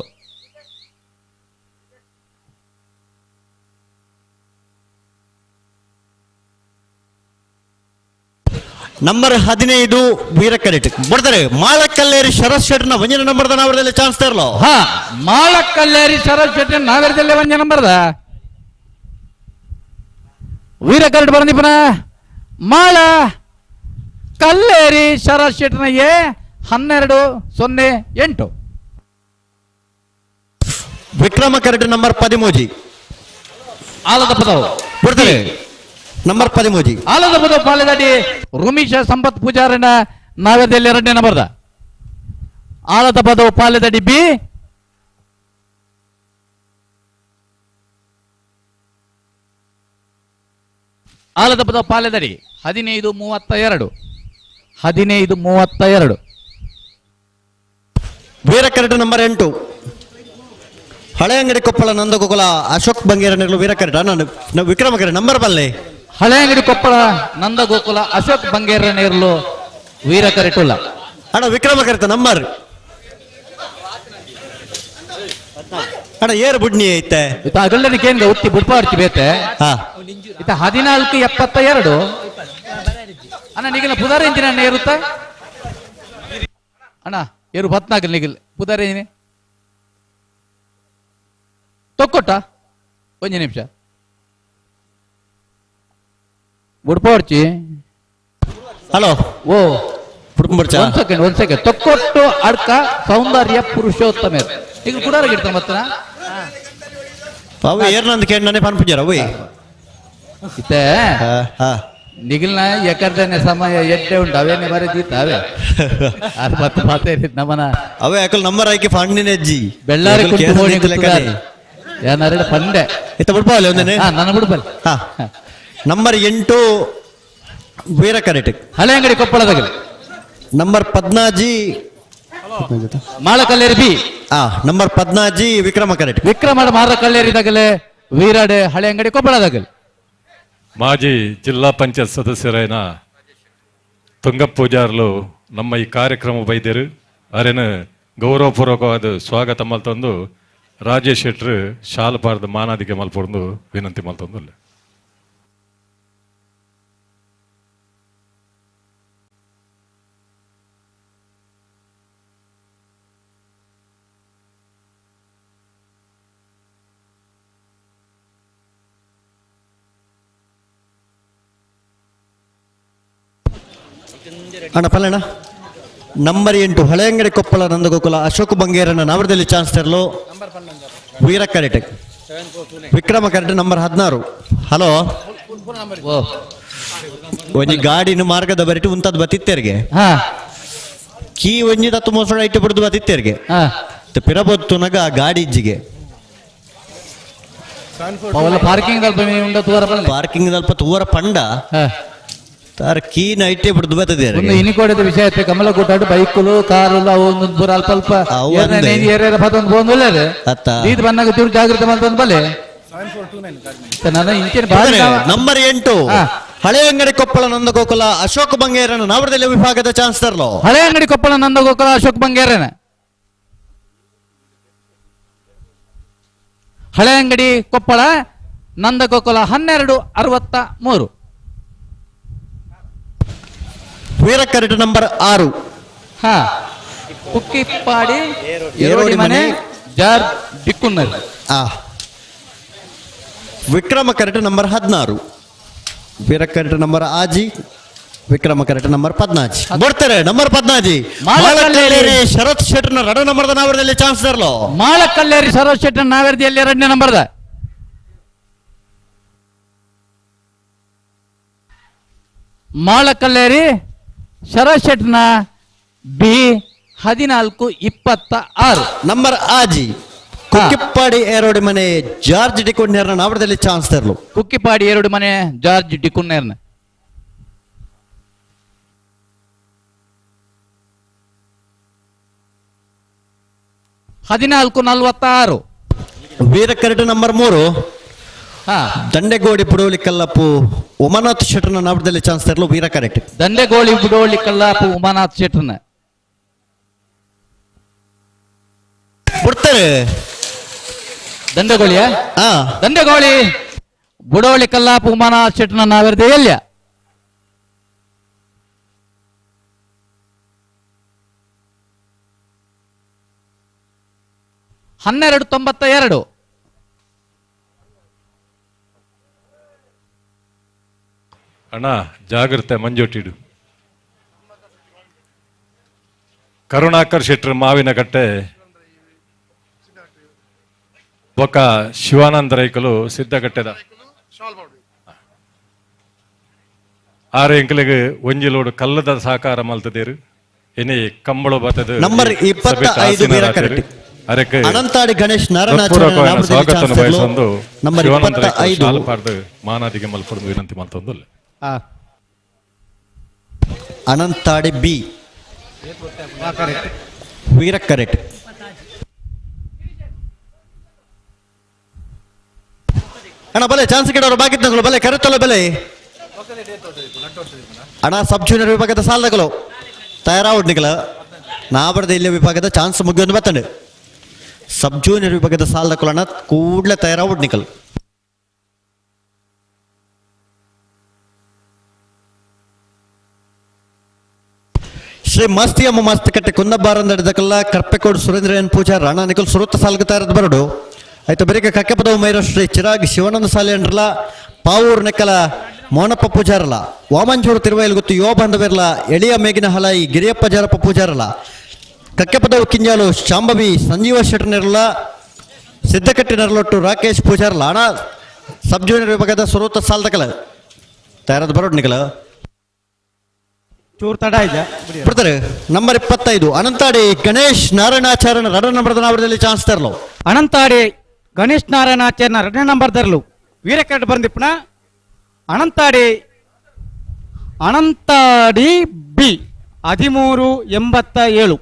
ನಂಬರ್ 15 ವೀರ ಕರೆಟ್ ಬರ್ತಾರೆ ಮಾಳಕಲ್ಲೇರಿ ಶರತ್ ಶೆಟ್ನ ಒಂಜಿನ ನಂಬರ್ದ ನಾವರದಲ್ಲಿ ಚಾನ್ಸ್ ತರಲು. ಹಾ ಮಾಳಕಲ್ಲೇರಿ ಶರತ್ ಶೆಟ್ನ ನಾವರದಲ್ಲಿ ಒಂಜಿ ನಂಬರ್ದ ವೀರ ಕರೆಟ್ ಬರಂದಿಪನ ಮಾಳ ಕಲ್ಲೇರಿ ಶರತ್ ಶೆಟ್ನ ಎ 12 08. ವಿಕ್ರಮ ಕರೆಟ್ ನಂಬರ್ 13 ಆಲದ ಪದವು ಬರ್ತಾರೆ ನಂಬರ್ 13 ಆಲದ ಪದವು ಪಾಲೆದಾಡಿ ರುಮಿಶ ಸಂಪತ್ ಪೂಜಾರನ ನಾವ್ಯದಲ್ಲಿ ಎರಡನೇ ನಂಬರ್ದ ಆಲದ ಪದವು ಪಾಲೆದಡಿ ಬಿ. ಆಲದ ಪದವು ಪಾಲೆದಡಿ 15 32 15 32. ವೀರ ಕರೆಟ್ ನಂಬರ್ 8 ಹಳೆ ಅಂಗಡಿ ಕೊಪ್ಪಳ ನಂದಗೋಕುಲ ಅಶೋಕ್ ಬಂಗೇರ ವೀರ ಕರೆಟ್ ವಿಕ್ರಮ ಕರೆಟ್ ನಂಬರ್ ಬಲ್ಲೆ. ಹಳೆ ಅಂಗಡಿ ಕೊಪ್ಪಳ ನಂದಗೋಕುಲ ಅಶೋಕ್ ಬಂಗೇರ ನೇರ್ಲು ವೀರ ಕರೆಟುಲ್ಲ. ಅಣ್ಣ ವಿಕ್ರಮ ಕರೆತ ನಂಬರ್ ಅಣ್ಣ ಏರು ಬುಡ್ನಿ ಐತೆ ಇತ ಅಗಲ್ದನಿಗೆ ಏನ್ಗ ಉತ್ತಿ ಬುಡ್ಪಾಡ್ತಿ ಬೇತೆ ಇತ 14 72. ಅಣ್ಣ ನಿಗಲ ಪುದಾರ ಇಂಜಿನ ಅಣ್ಣ ಏರುತ್ತ ಅಣ್ಣ ಏರು ಬತ್ನಾಗಲ್ ನಿಗಲ್ ಪುದಾರ ಇಂಜಿನ ತೊಕ್ಕೊಟ್ಟ ಒಂಜಿ ನಿಮಿಷ ಬುಡ್ಪಾಡ್ಚಿ. ಹಲೋ ಓ ಒಂದ್ ಸೆಕೆಂಡ್ ಒಂದ್ ಸೆಕೆಂಡ್ ತೊಕ್ಕೊಟ್ಟು ಅಡ್ಕ ಸೌಂದರ್ಯ ಪುರುಷೋತ್ತಮ ಈಗ ಕುಡಾರ ಮತ್ತ ಅವು ಏರ್ನಂದ ಕೇಂದ್ರನೇ ಪನ್ಪುಜಾರ ಅವೇ ಇತ್ತೆ ನಿಗಿಲ್ನ ಎಕರ್ದನೆ ಸಮಯ ಎಡ್ಡೆ ಉಂಟು ಅವೇನೆ ಬರೆದೀತ ಅವೇ ಅದು ಮತ್ತೆ ಮಾತೇ ನಮ್ಮನ ಅವೇ ಯಾಕಲ್ ನಂಬರ್ ಆಯ್ಕೆ ಫಂಡಿನ ಅಜ್ಜಿ ಬೆಳ್ಳಾರಿ ಏನಾರ ಪಂಡೆ ಇತ್ತ ಬಿಡ್ಪಾಲೆ ಒಂದೇನೆ ನನ್ನ ಬಿಡ್ಪಲ್ ಹಾ ನಂಬರ್ 8 ವೀರ ಕರೆಟ್ ಹಳೆ ಅಂಗಡಿ ಕೊಪ್ಪಳದಾಗಲಿ ನಂಬರ್ 14 ಮಾಳಕಲ್ಲೇರಿ ಬಿ ನಂಬರ್ 14 ವಿಕ್ರಮ ಕರೆಟ್ ವಿಕ್ರಮ ಮಾರಕಲ್ಲೇರಿದಾಗಲೇ ವೀರಾಡೆ ಹಳೆ ಅಂಗಡಿ ಕೊಪ್ಪಳದಾಗಲಿ. ಮಾಜಿ ಜಿಲ್ಲಾ ಪಂಚಾಯತ್ ಸದಸ್ಯರೈನ ತುಂಗ ಪೂಜಾರ್ಲು ನಮ್ಮ ಈ ಕಾರ್ಯಕ್ರಮ ಬೈದರು ಅರೇನು ಗೌರವಪೂರ್ವಕವಾದ ಸ್ವಾಗತ ಮಲ್ತಂದು ರಾಜೇಶ್ ಶೆಟ್ರು ಶಾಲಪಾರದ ಮಾನಾದಿಗೆ ಮಲ್ಪೊಂದು ವಿನಂತಿ ಮಲ್ತಂದು. ಅಣ್ಣ ಪಲ್ಲಣ್ಣ ನಂಬರ್ 8 ಹಳೆಯಂಗಡಿ ಕೊಪ್ಪಳ ನಂದಗೋಕುಲ ಅಶೋಕ್ ಬಂಗೇರಣ್ಣ ನವರದಲ್ಲಿ ಚಾನ್ಸ್ ತರಲು ವೀರ ಕರೆಟ್ ವಿಕ್ರಮ ಕರೆಟ್ ನಂಬರ್ 16. ಹಲೋ ಒಂಜಿ ಗಾಡಿನ ಮಾರ್ಗದ ಬರಿಟು ಉಂತದ್ ಬತ್ತಿತ್ತೇರಿಗೆ ಕೀ ಒಂಜಿ ತತ್ತು ಮೋಸಡ ಇಟ್ಟು ಬಿಡ್ದು ಬತ್ತಿತ್ತೇರಿಗೆ ಪಿರಬೊತ್ತುನಗ ಗಾಡಿ ಇಜ್ಜಿಗೆ ಪಾರ್ಕಿಂಗ್ ಪಾರ್ಕಿಂಗ್ ದಲ್ಪ ತೂವರ ಪಂಡ ತಾರ ಕೀ ನೈಟೇ ಬಿಡ್ದು ಬರ್ತದೆ. ಒಂದು ಇನಿಕೋಡಿದ ವಿಷಯ ಐತೆ ಕಮಲಕೂಟ ಬೈಕುಲು ಕಾರುಲು ಅವು ಒಂದು ಪೂರ ಅಲ್ಪ ಅಲ್ಪ ಏರಿಯಾ ಪತ್ತೊಂದು ಬೋಂದು ಒಳ್ಳೇದು ಈದ್ ಬಂದಾಗ ಚೂರು ಜಾಗೃತಿ ಮಾಡ್ತಂದು ಬಲೆ ನಾನು ಇಂಚಿನ ನಂಬರ್ 8 ಹಳೆ ಅಂಗಡಿ ಕೊಪ್ಪಳ ನಂದಗೋಕುಲ ಅಶೋಕ್ ಬಂಗೇರನ ನವರದಲ್ಲಿ ವಿಭಾಗದ ಚಾನ್ಸ್ ತರಲು ಹಳೆ ಅಂಗಡಿ ಕೊಪ್ಪಳ ನಂದಗೋಕುಲ ಅಶೋಕ್ ಬಂಗೇರನ ಹಳೆ ಅಂಗಡಿ ಕೊಪ್ಪಳ ನಂದಗೋಕುಲ 1263. ವೀರ ಕರೆಟ್ ನಂಬರ್ 6 ಹಾ ಕುಕ್ಕಿಪ್ಪಾಡಿ ಏರೋಡಿ ಮನೆ ಜಾರ್ಜ್ ಡಿಕ್ಕುನ್ನರ್ ವಿಕ್ರಮ ಕರೆಟ್ ನಂಬರ್ 16 ವೀರ ಕರೆಟ್ ನಂಬರ್ 6 ವಿಕ್ರಮ ಕರೆಟ್ ನಂಬರ್ 14 ಬರ್ತಾರೆ ನಂಬರ್ 14 ಮಾಳಕಲ್ಲೇರಿ ಶರತ್ ಶೆಟ್ಟರ್ನ 2 ನಂಬರ್ದ ನಾವರದಲ್ಲಿ ಚಾನ್ಸ್ ತರಲು ಮಾಳಕಲ್ಲೇರಿ ಶರತ್ ಶೆಟ್ಟರ್ ನಾವರದಲ್ಲಿ 2ನೇ ನಂಬರ್ದ ಮಾಳಕಲ್ಲೇರಿ ಶರತ್ ಶೆಟ್ಟರ್ನ ಬಿ 1426 ನಂಬರ್ 6 ಕುಕ್ಕಿಪ್ಪಾಡಿ ಏರೋಡಿ ಮನೆ ಜಾರ್ಜ್ ಡಿಕುನ್ನೇರ್ನ ನಾವರದಲ್ಲಿ ಚಾನ್ಸ್ ತರಲು ಕುಕ್ಕಿಪ್ಪಾಡಿ ಏರೋಡಿ ಮನೆ ಜಾರ್ಜ್ ಡಿಕುನ್ನೇರ್ನ 1446 ವೀರ ಕರೆಟ್ ನಂಬರ್ 3 ದಂಡೆಗೋಡಿ ಬುಡೋಲಿ ಕಲ್ಲಪ್ಪು ಉಮಾನಾಥ್ ಶೆಟ್ಟರ್ನ ನಾವರದಲ್ಲಿ ಚಾನ್ಸ್ ತರಲು ವೀರ ಕರೆಕ್ಟ್ ದಂಡೆಗೋಳಿ ಬುಡೋಳಿ ಕಲ್ಲಪ್ಪು ಉಮಾನಾಥ್ ಶೆಟ್ಟರ್ನ ಬಿಡ್ತಾರೆ ದಂಡೆಗೋಳಿಯ ದಂಡೆಗೋಳಿ ಬುಡೋಳಿ ಕಲ್ಲಾಪು ಉಮಾನಾಥ್ ಶೆಟ್ಟರ್ನ ನಾವರದೆ ಎಲ್ಲಿಯ 1292 ಅಣ್ಣ ಜಾಗ್ರತೆ ಮಂಜೋಟಿಡು ಕರುಣಾಕರ್ ಶೆಟ್ಟರ್ ಮಾವಿನಕಟ್ಟೆ ಬೊಕ್ಕ ಶಿವಾನಂದ ರೈಕಲು ಸಿದ್ಧಕಟ್ಟೆದ ಆರು ಎಂಕಲಿಗೆ ಒಂಜಿ ಲೋಡು ಕಲ್ಲದ ಸಹಕಾರ ಮಲ್ತದೇರು ಎನಿ ಕಂಬಳ ಬತ್ತದ ನಂಬರ್ 25 ಅದಕ್ಕೆ ಅನಂತಾಡಿ ಗಣೇಶ್ ಸ್ವಾಗತ ಬಯಸೊಂದು ನಂಬರ್ 25 ಮಾನಾದಿಗೆ ಮಲ್ಪೊಂದು ವಿನಂತಿ ಮಲ್ತೊಂದು ಅನಂತಾಡಿ ಬಿ ವೀರ ಕರೆಕ್ಟ್ ಅಣ್ಣ ಬಲೆ ಚಾನ್ಸ್ ಗಿಡವರು ಬಾಕಿದ್ದಗಳು ಬಲೆ ಕರೆತಲ್ಲ ಬಲೆ ಅಣ್ಣ ಸಬ್ ಜೂನಿಯರ್ ವಿಭಾಗದ ಸಾಲದಗಳು ತಯಾರಾವುಡ್ನಿಗಳ ನಾಬರ್ದ ಇಲ್ಲಿ ವಿಭಾಗದ ಚಾನ್ಸ್ ಮುಗಿಯೊಂದು ಬತ್ತಂಡು ಸಬ್ ಜೂನಿಯರ್ ವಿಭಾಗದ ಸಾಲದಗಳು ಅಣ್ಣ ಕೂಡಲೇ ತಯಾರಾವುಡ್ನಿಕಲ್. ಶ್ರೀ ಮಸ್ತಿ ಅಮ್ಮ ಮಸ್ತ್ ಕಟ್ಟೆ ಕುಂದಬಾರಂದಡಿದಕಲ್ಲ ಕರ್ಪೆಕೋಡು ಸುರೇಂದ್ರ ಎನ್ ಪೂಜಾ ರಾಣಾ ನಿಕಲ್ ಸುರುತ್ತ ಸಾಲ್ಗೆ ತಯಾರದ ಬರಡು ಆಯ್ತು. ಬೆರಿಕೆ ಕಕ್ಕೆಪದವು ಮೈರ ಶ್ರೀ ಚಿರಾಗ್ ಶಿವಾನಂದ ಸಾಲೆ ಅಂಡ್ರಲ್ಲ ಪಾವೂರು ನೆಕ್ಕಲ ಮೋನಪ್ಪ ಪೂಜಾರಲ ವಾಮಂಜೂರು ತಿರುವೈಲ್ ಗೊತ್ತು ಯುವ ಬಾಂಧವ್ಯರ್ಲ ಎಳಿಯ ಮೇಗಿನ ಹಲಾಯಿ ಗಿರಿಯಪ್ಪ ಜಾರಪ್ಪ ಪೂಜಾರಲ ಕಕ್ಕೆಪದವು ಕಿಂಜಾಲು ಶಾಂಭವಿ ಸಂಜೀವ ಶೆಟ್ಟರ್ನೆರ್ಲ ಸಿದ್ದಕಟ್ಟಿನರ್ಲೊಟ್ಟು ರಾಕೇಶ್ ಪೂಜಾರಲ ಅಣ ಸಬ್ ಜೂನಿಯರ್ ವಿಭಾಗದ ಸುರೂತ ಸಾಲ್ದಕಲ ತಯಾರಾದ ಬರೋಡ್ ನಿಕಲ ಚೂರು ತಡ ಇದೆ. ಬರ್ತಾರೆ. ನಂಬರ್ 25 ಅನಂತಾಡಿ ಗಣೇಶ್ ನಾರಾಯಣಾಚಾರ್ಯನ ರಡ ನಂಬರ್ದ ನಾವರದಲ್ಲಿ ಚಾನ್ಸ್ ತರಲು. ಅನಂತಾಡಿ ಗಣೇಶ್ ನಾರಾಯಣಾಚಾರ್ಯನ ಎರಡನೇ ನಂಬರ್ ತರಲು ವೀರಕರಡ್ ಬಂದಿಪ್ಪನ ಅನಂತಾಡಿ ಅನಂತಾಡಿ ಬಿ 1387.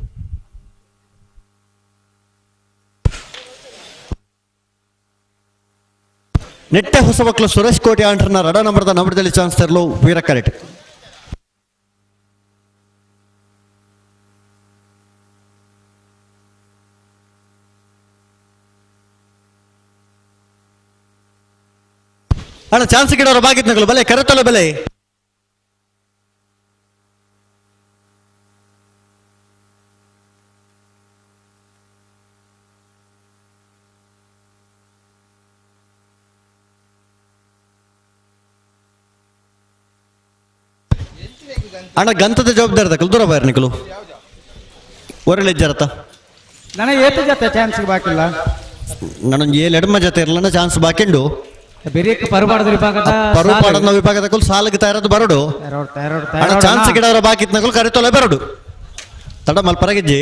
ನೆಟ್ಟೆ ಹೊಸಮಕ್ಕಳು ಸುರೇಶ್ ಕೋಟೆ ಆಂಟ್ರನ ರಡ ನಂಬರ್ದ ನಂಬರ್ದಲ್ಲಿ ಚಾನ್ಸ್ ತರಲು ವೀರ ಕರೆಟ್. ಅಣ್ಣ ಚಾನ್ಸ್ ಗಿಡವರ ಬಾಗಿದ್ನಗಳು ಬಲೆ ಕರೆತೊಲೆ ಬಲೆ. ಅಣ್ಣ ಗಂತದ ಜವಾಬ್ದಾರಿ ದಕ್ಕಲು ದೂರ ಬಾರ್ ನಿಕಲು ಒರಳೆ ಜರತ ನನಗೆ ಏತು ಜೊತೆ ಚಾನ್ಸ್ ಬಾಕಿಲ್ಲ. ನಾನೊಂದು ಏಳು ಎಡಮ ಜೊತೆ ಇರಲ್ಲ ಚಾನ್ಸ್ ಬಾಕಿಂಡು ಬೇರೆ ಪರುಪಾಡದ ವಿಭಾಗದ ಪರುಪಾಡದ ವಿಭಾಗದ ಕುಲ್ ಸಾಲಿಗೆ ತಯಾರದು ಬರಡು. ಅಣ್ಣ ಚಾನ್ಸ್ ಗಿಡವರ ಬಾಕಿ ನಕಲು ಕರೆತೊಲೆ ಬರಡು ತಡ ಮಲ್ಪರಗಿಜ್ಜಿ.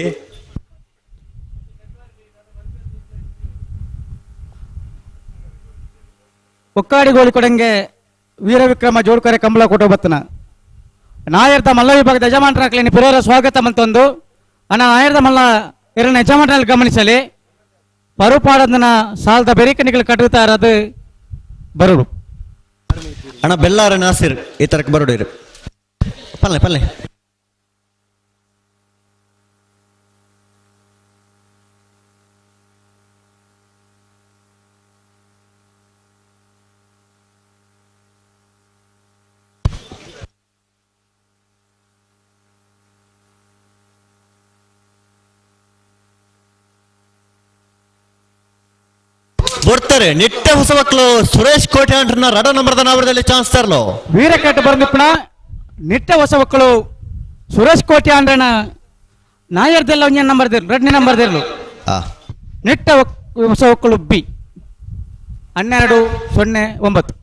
ಒಕ್ಕಾಡಿ ಗೋಳಿ ಕೊಡಂಗೆ ವೀರವಿಕ್ರಮ ಜೋಡ್ಕರೆ ಕಂಬಳ ಕೊಟ್ಟು ಬತ್ತನ ನಾಯರ್ದ ಮಲ್ಲ ವಿಭಾಗದ ಯಜಮಾನರಾಗ್ಲಿ ಪಿರೋರ ಸ್ವಾಗತ ಮಂತೊಂದು ಅಣ್ಣ ನಾಯರ್ದ ಮಲ್ಲ ಎರಡನೇ ಯಜಮಾನರಲ್ಲಿ ಗಮನಿಸಲಿ ಪರುಪಾಡದನ ಸಾಲದ ಬೆರಿಕನಿಗಳು ಕಟ್ಟುತ್ತಾ ಇರೋದು ಬರಡು. ಅಣ್ಣ ಬೆಲ್ಲಾರ ನಾಸಿರ್ ಈ ತರಕ್ಕೆ ಬರಡು ಇರು ಪಲ್ಲೆ ಪಲ್ಲೆ. ಬರ್ತಾರೆ ನಿಟ್ಟೆ ಹೊಸ ಮಕ್ಕಳು ಸುರೇಶ್ ಕೋಟೆ ಅಂಟ್ರನ್ನ ರಡ ನಂಬರ್ದ ನಾವರದಲ್ಲಿ ಚಾನ್ಸ್ ತರಲು. ವೀರಕಟ್ಟ ಬಂದಿಪ್ಪಣ ನಿಟ್ಟೆ ಹೊಸ ಮಕ್ಕಳು ಸುರೇಶ್ ಕೋಟೆ ಅಂದ್ರಣ ನಾಯರ್ದೆಲ್ಲ ಒಂದೇ ನಂಬರ್ ಎರಡನೇ ನಂಬರ್ ದಿರ್ಲು ನಿಟ್ಟ ಹೊಸ ಮಕ್ಕಳು ಬಿ 1209.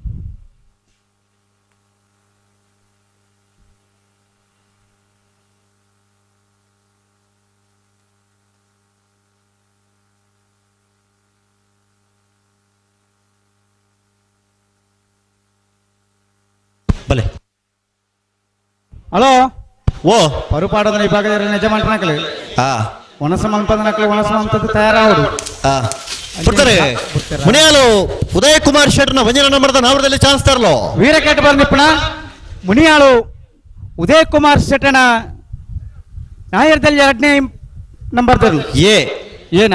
ಬಲೆ ಹಲೋ ಓ ಪರುಪಾಡದ ವಿಭಾಗದ ಯಜಮಾನರಾಗಲಿ ಒಣಸ ಮಂಪದನಕಲಿ ಒಣಸ ಮಂತದ್ದು ತಯಾರಾವರು. ಬರ್ತಾರೆ ಮುನಿಯಾಲು ಉದಯ ಕುಮಾರ್ ಶೆಟ್ಟರ್ನ ವಂಜನ ನಂಬರ್ದ ನಾವರದಲ್ಲಿ ಚಾನ್ಸ್ ತರಲು. ವೀರಕಟ್ಟ ಬಂದಿಪ್ಪಣ ಮುನಿಯಾಳು ಉದಯ ಕುಮಾರ್ ಶೆಟ್ಟಣ ನಾಯರ್ದಲ್ಲಿ ಎರಡನೇ ನಂಬರ್ ತರಲು ಎ ಏನ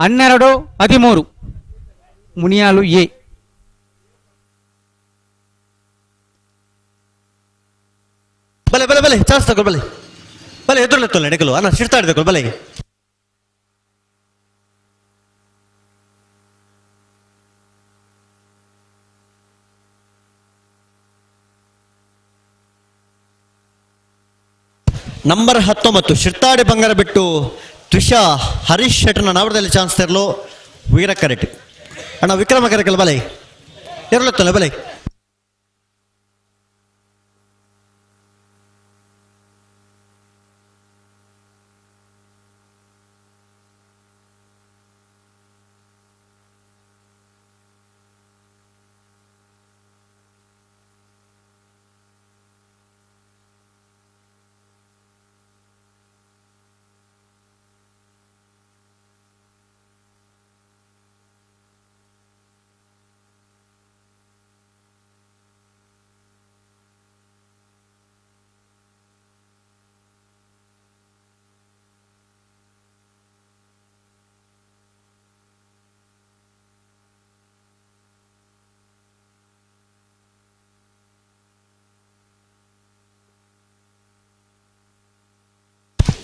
12 13 ಮುನಿಯಾಳು ಎ. ಬಲೆ ಬಲೆ ಬಲೆ ಚಾನ್ಸ್ ತಗೋ ಬಲೆ ಬಲೆ ಎದುರುತ್ತಲ್ಲ ನಡಕಲು ಅಣ್ಣ ಸಿಡ್ತಾ ಬಲೆ. ನಂಬರ್ 19 ಶಿರ್ತಾಡಿ ಬಂಗಾರ ಬಿಟ್ಟು ತ್ರಿಷಾ ಹರೀಶ್ ಶೆಟ್ಟರ್ನ ನಾವರದಲ್ಲಿ ಚಾನ್ಸ್ ತರಲು ವೀರ ಕರೆಟ್. ಅಣ್ಣ ವಿಕ್ರಮ ಕರೆಕಲ್ ಬಲೆ ಎರಲತ್ತಲ್ಲ ಬಲೆ.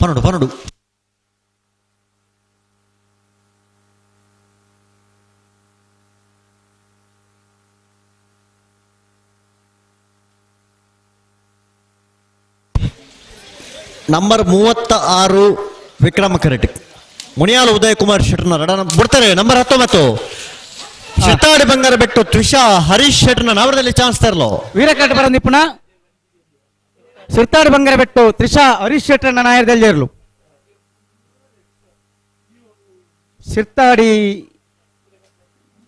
12 12. Number 36 Vikrama ಕರೆಟಿ ಮುನಿಯಾಲ ಉದಯ ಕುಮಾರ್ ಶೆಟ್ಟರ್ನ ರಡ ಬಿಡ್ತಾರೆ. ನಂಬರ್ 19 ಶೆಟ್ಟಾಡಿ ಬಂಗಾರ ಬೆಟ್ಟು ತ್ರಿಷಾ ಹರೀಶ್ ಶೆಟ್ಟರ್ನ ನವರದಲ್ಲಿ ಚಾನ್ಸ್ ತರಲು. ವೀರಕಟ್ಟ ಬರ ನಿಪುಣ ಸಿರ್ತಾಡಿ ಬಂಗಾರ ಬೆಟ್ಟು ತ್ರಿಷಾ ಹರೀಶ್ ಶೆಟ್ಟರ್ನ ನಾಯರದಲ್ಲಿ ಇರಲು. ಸಿರ್ತಾಡಿ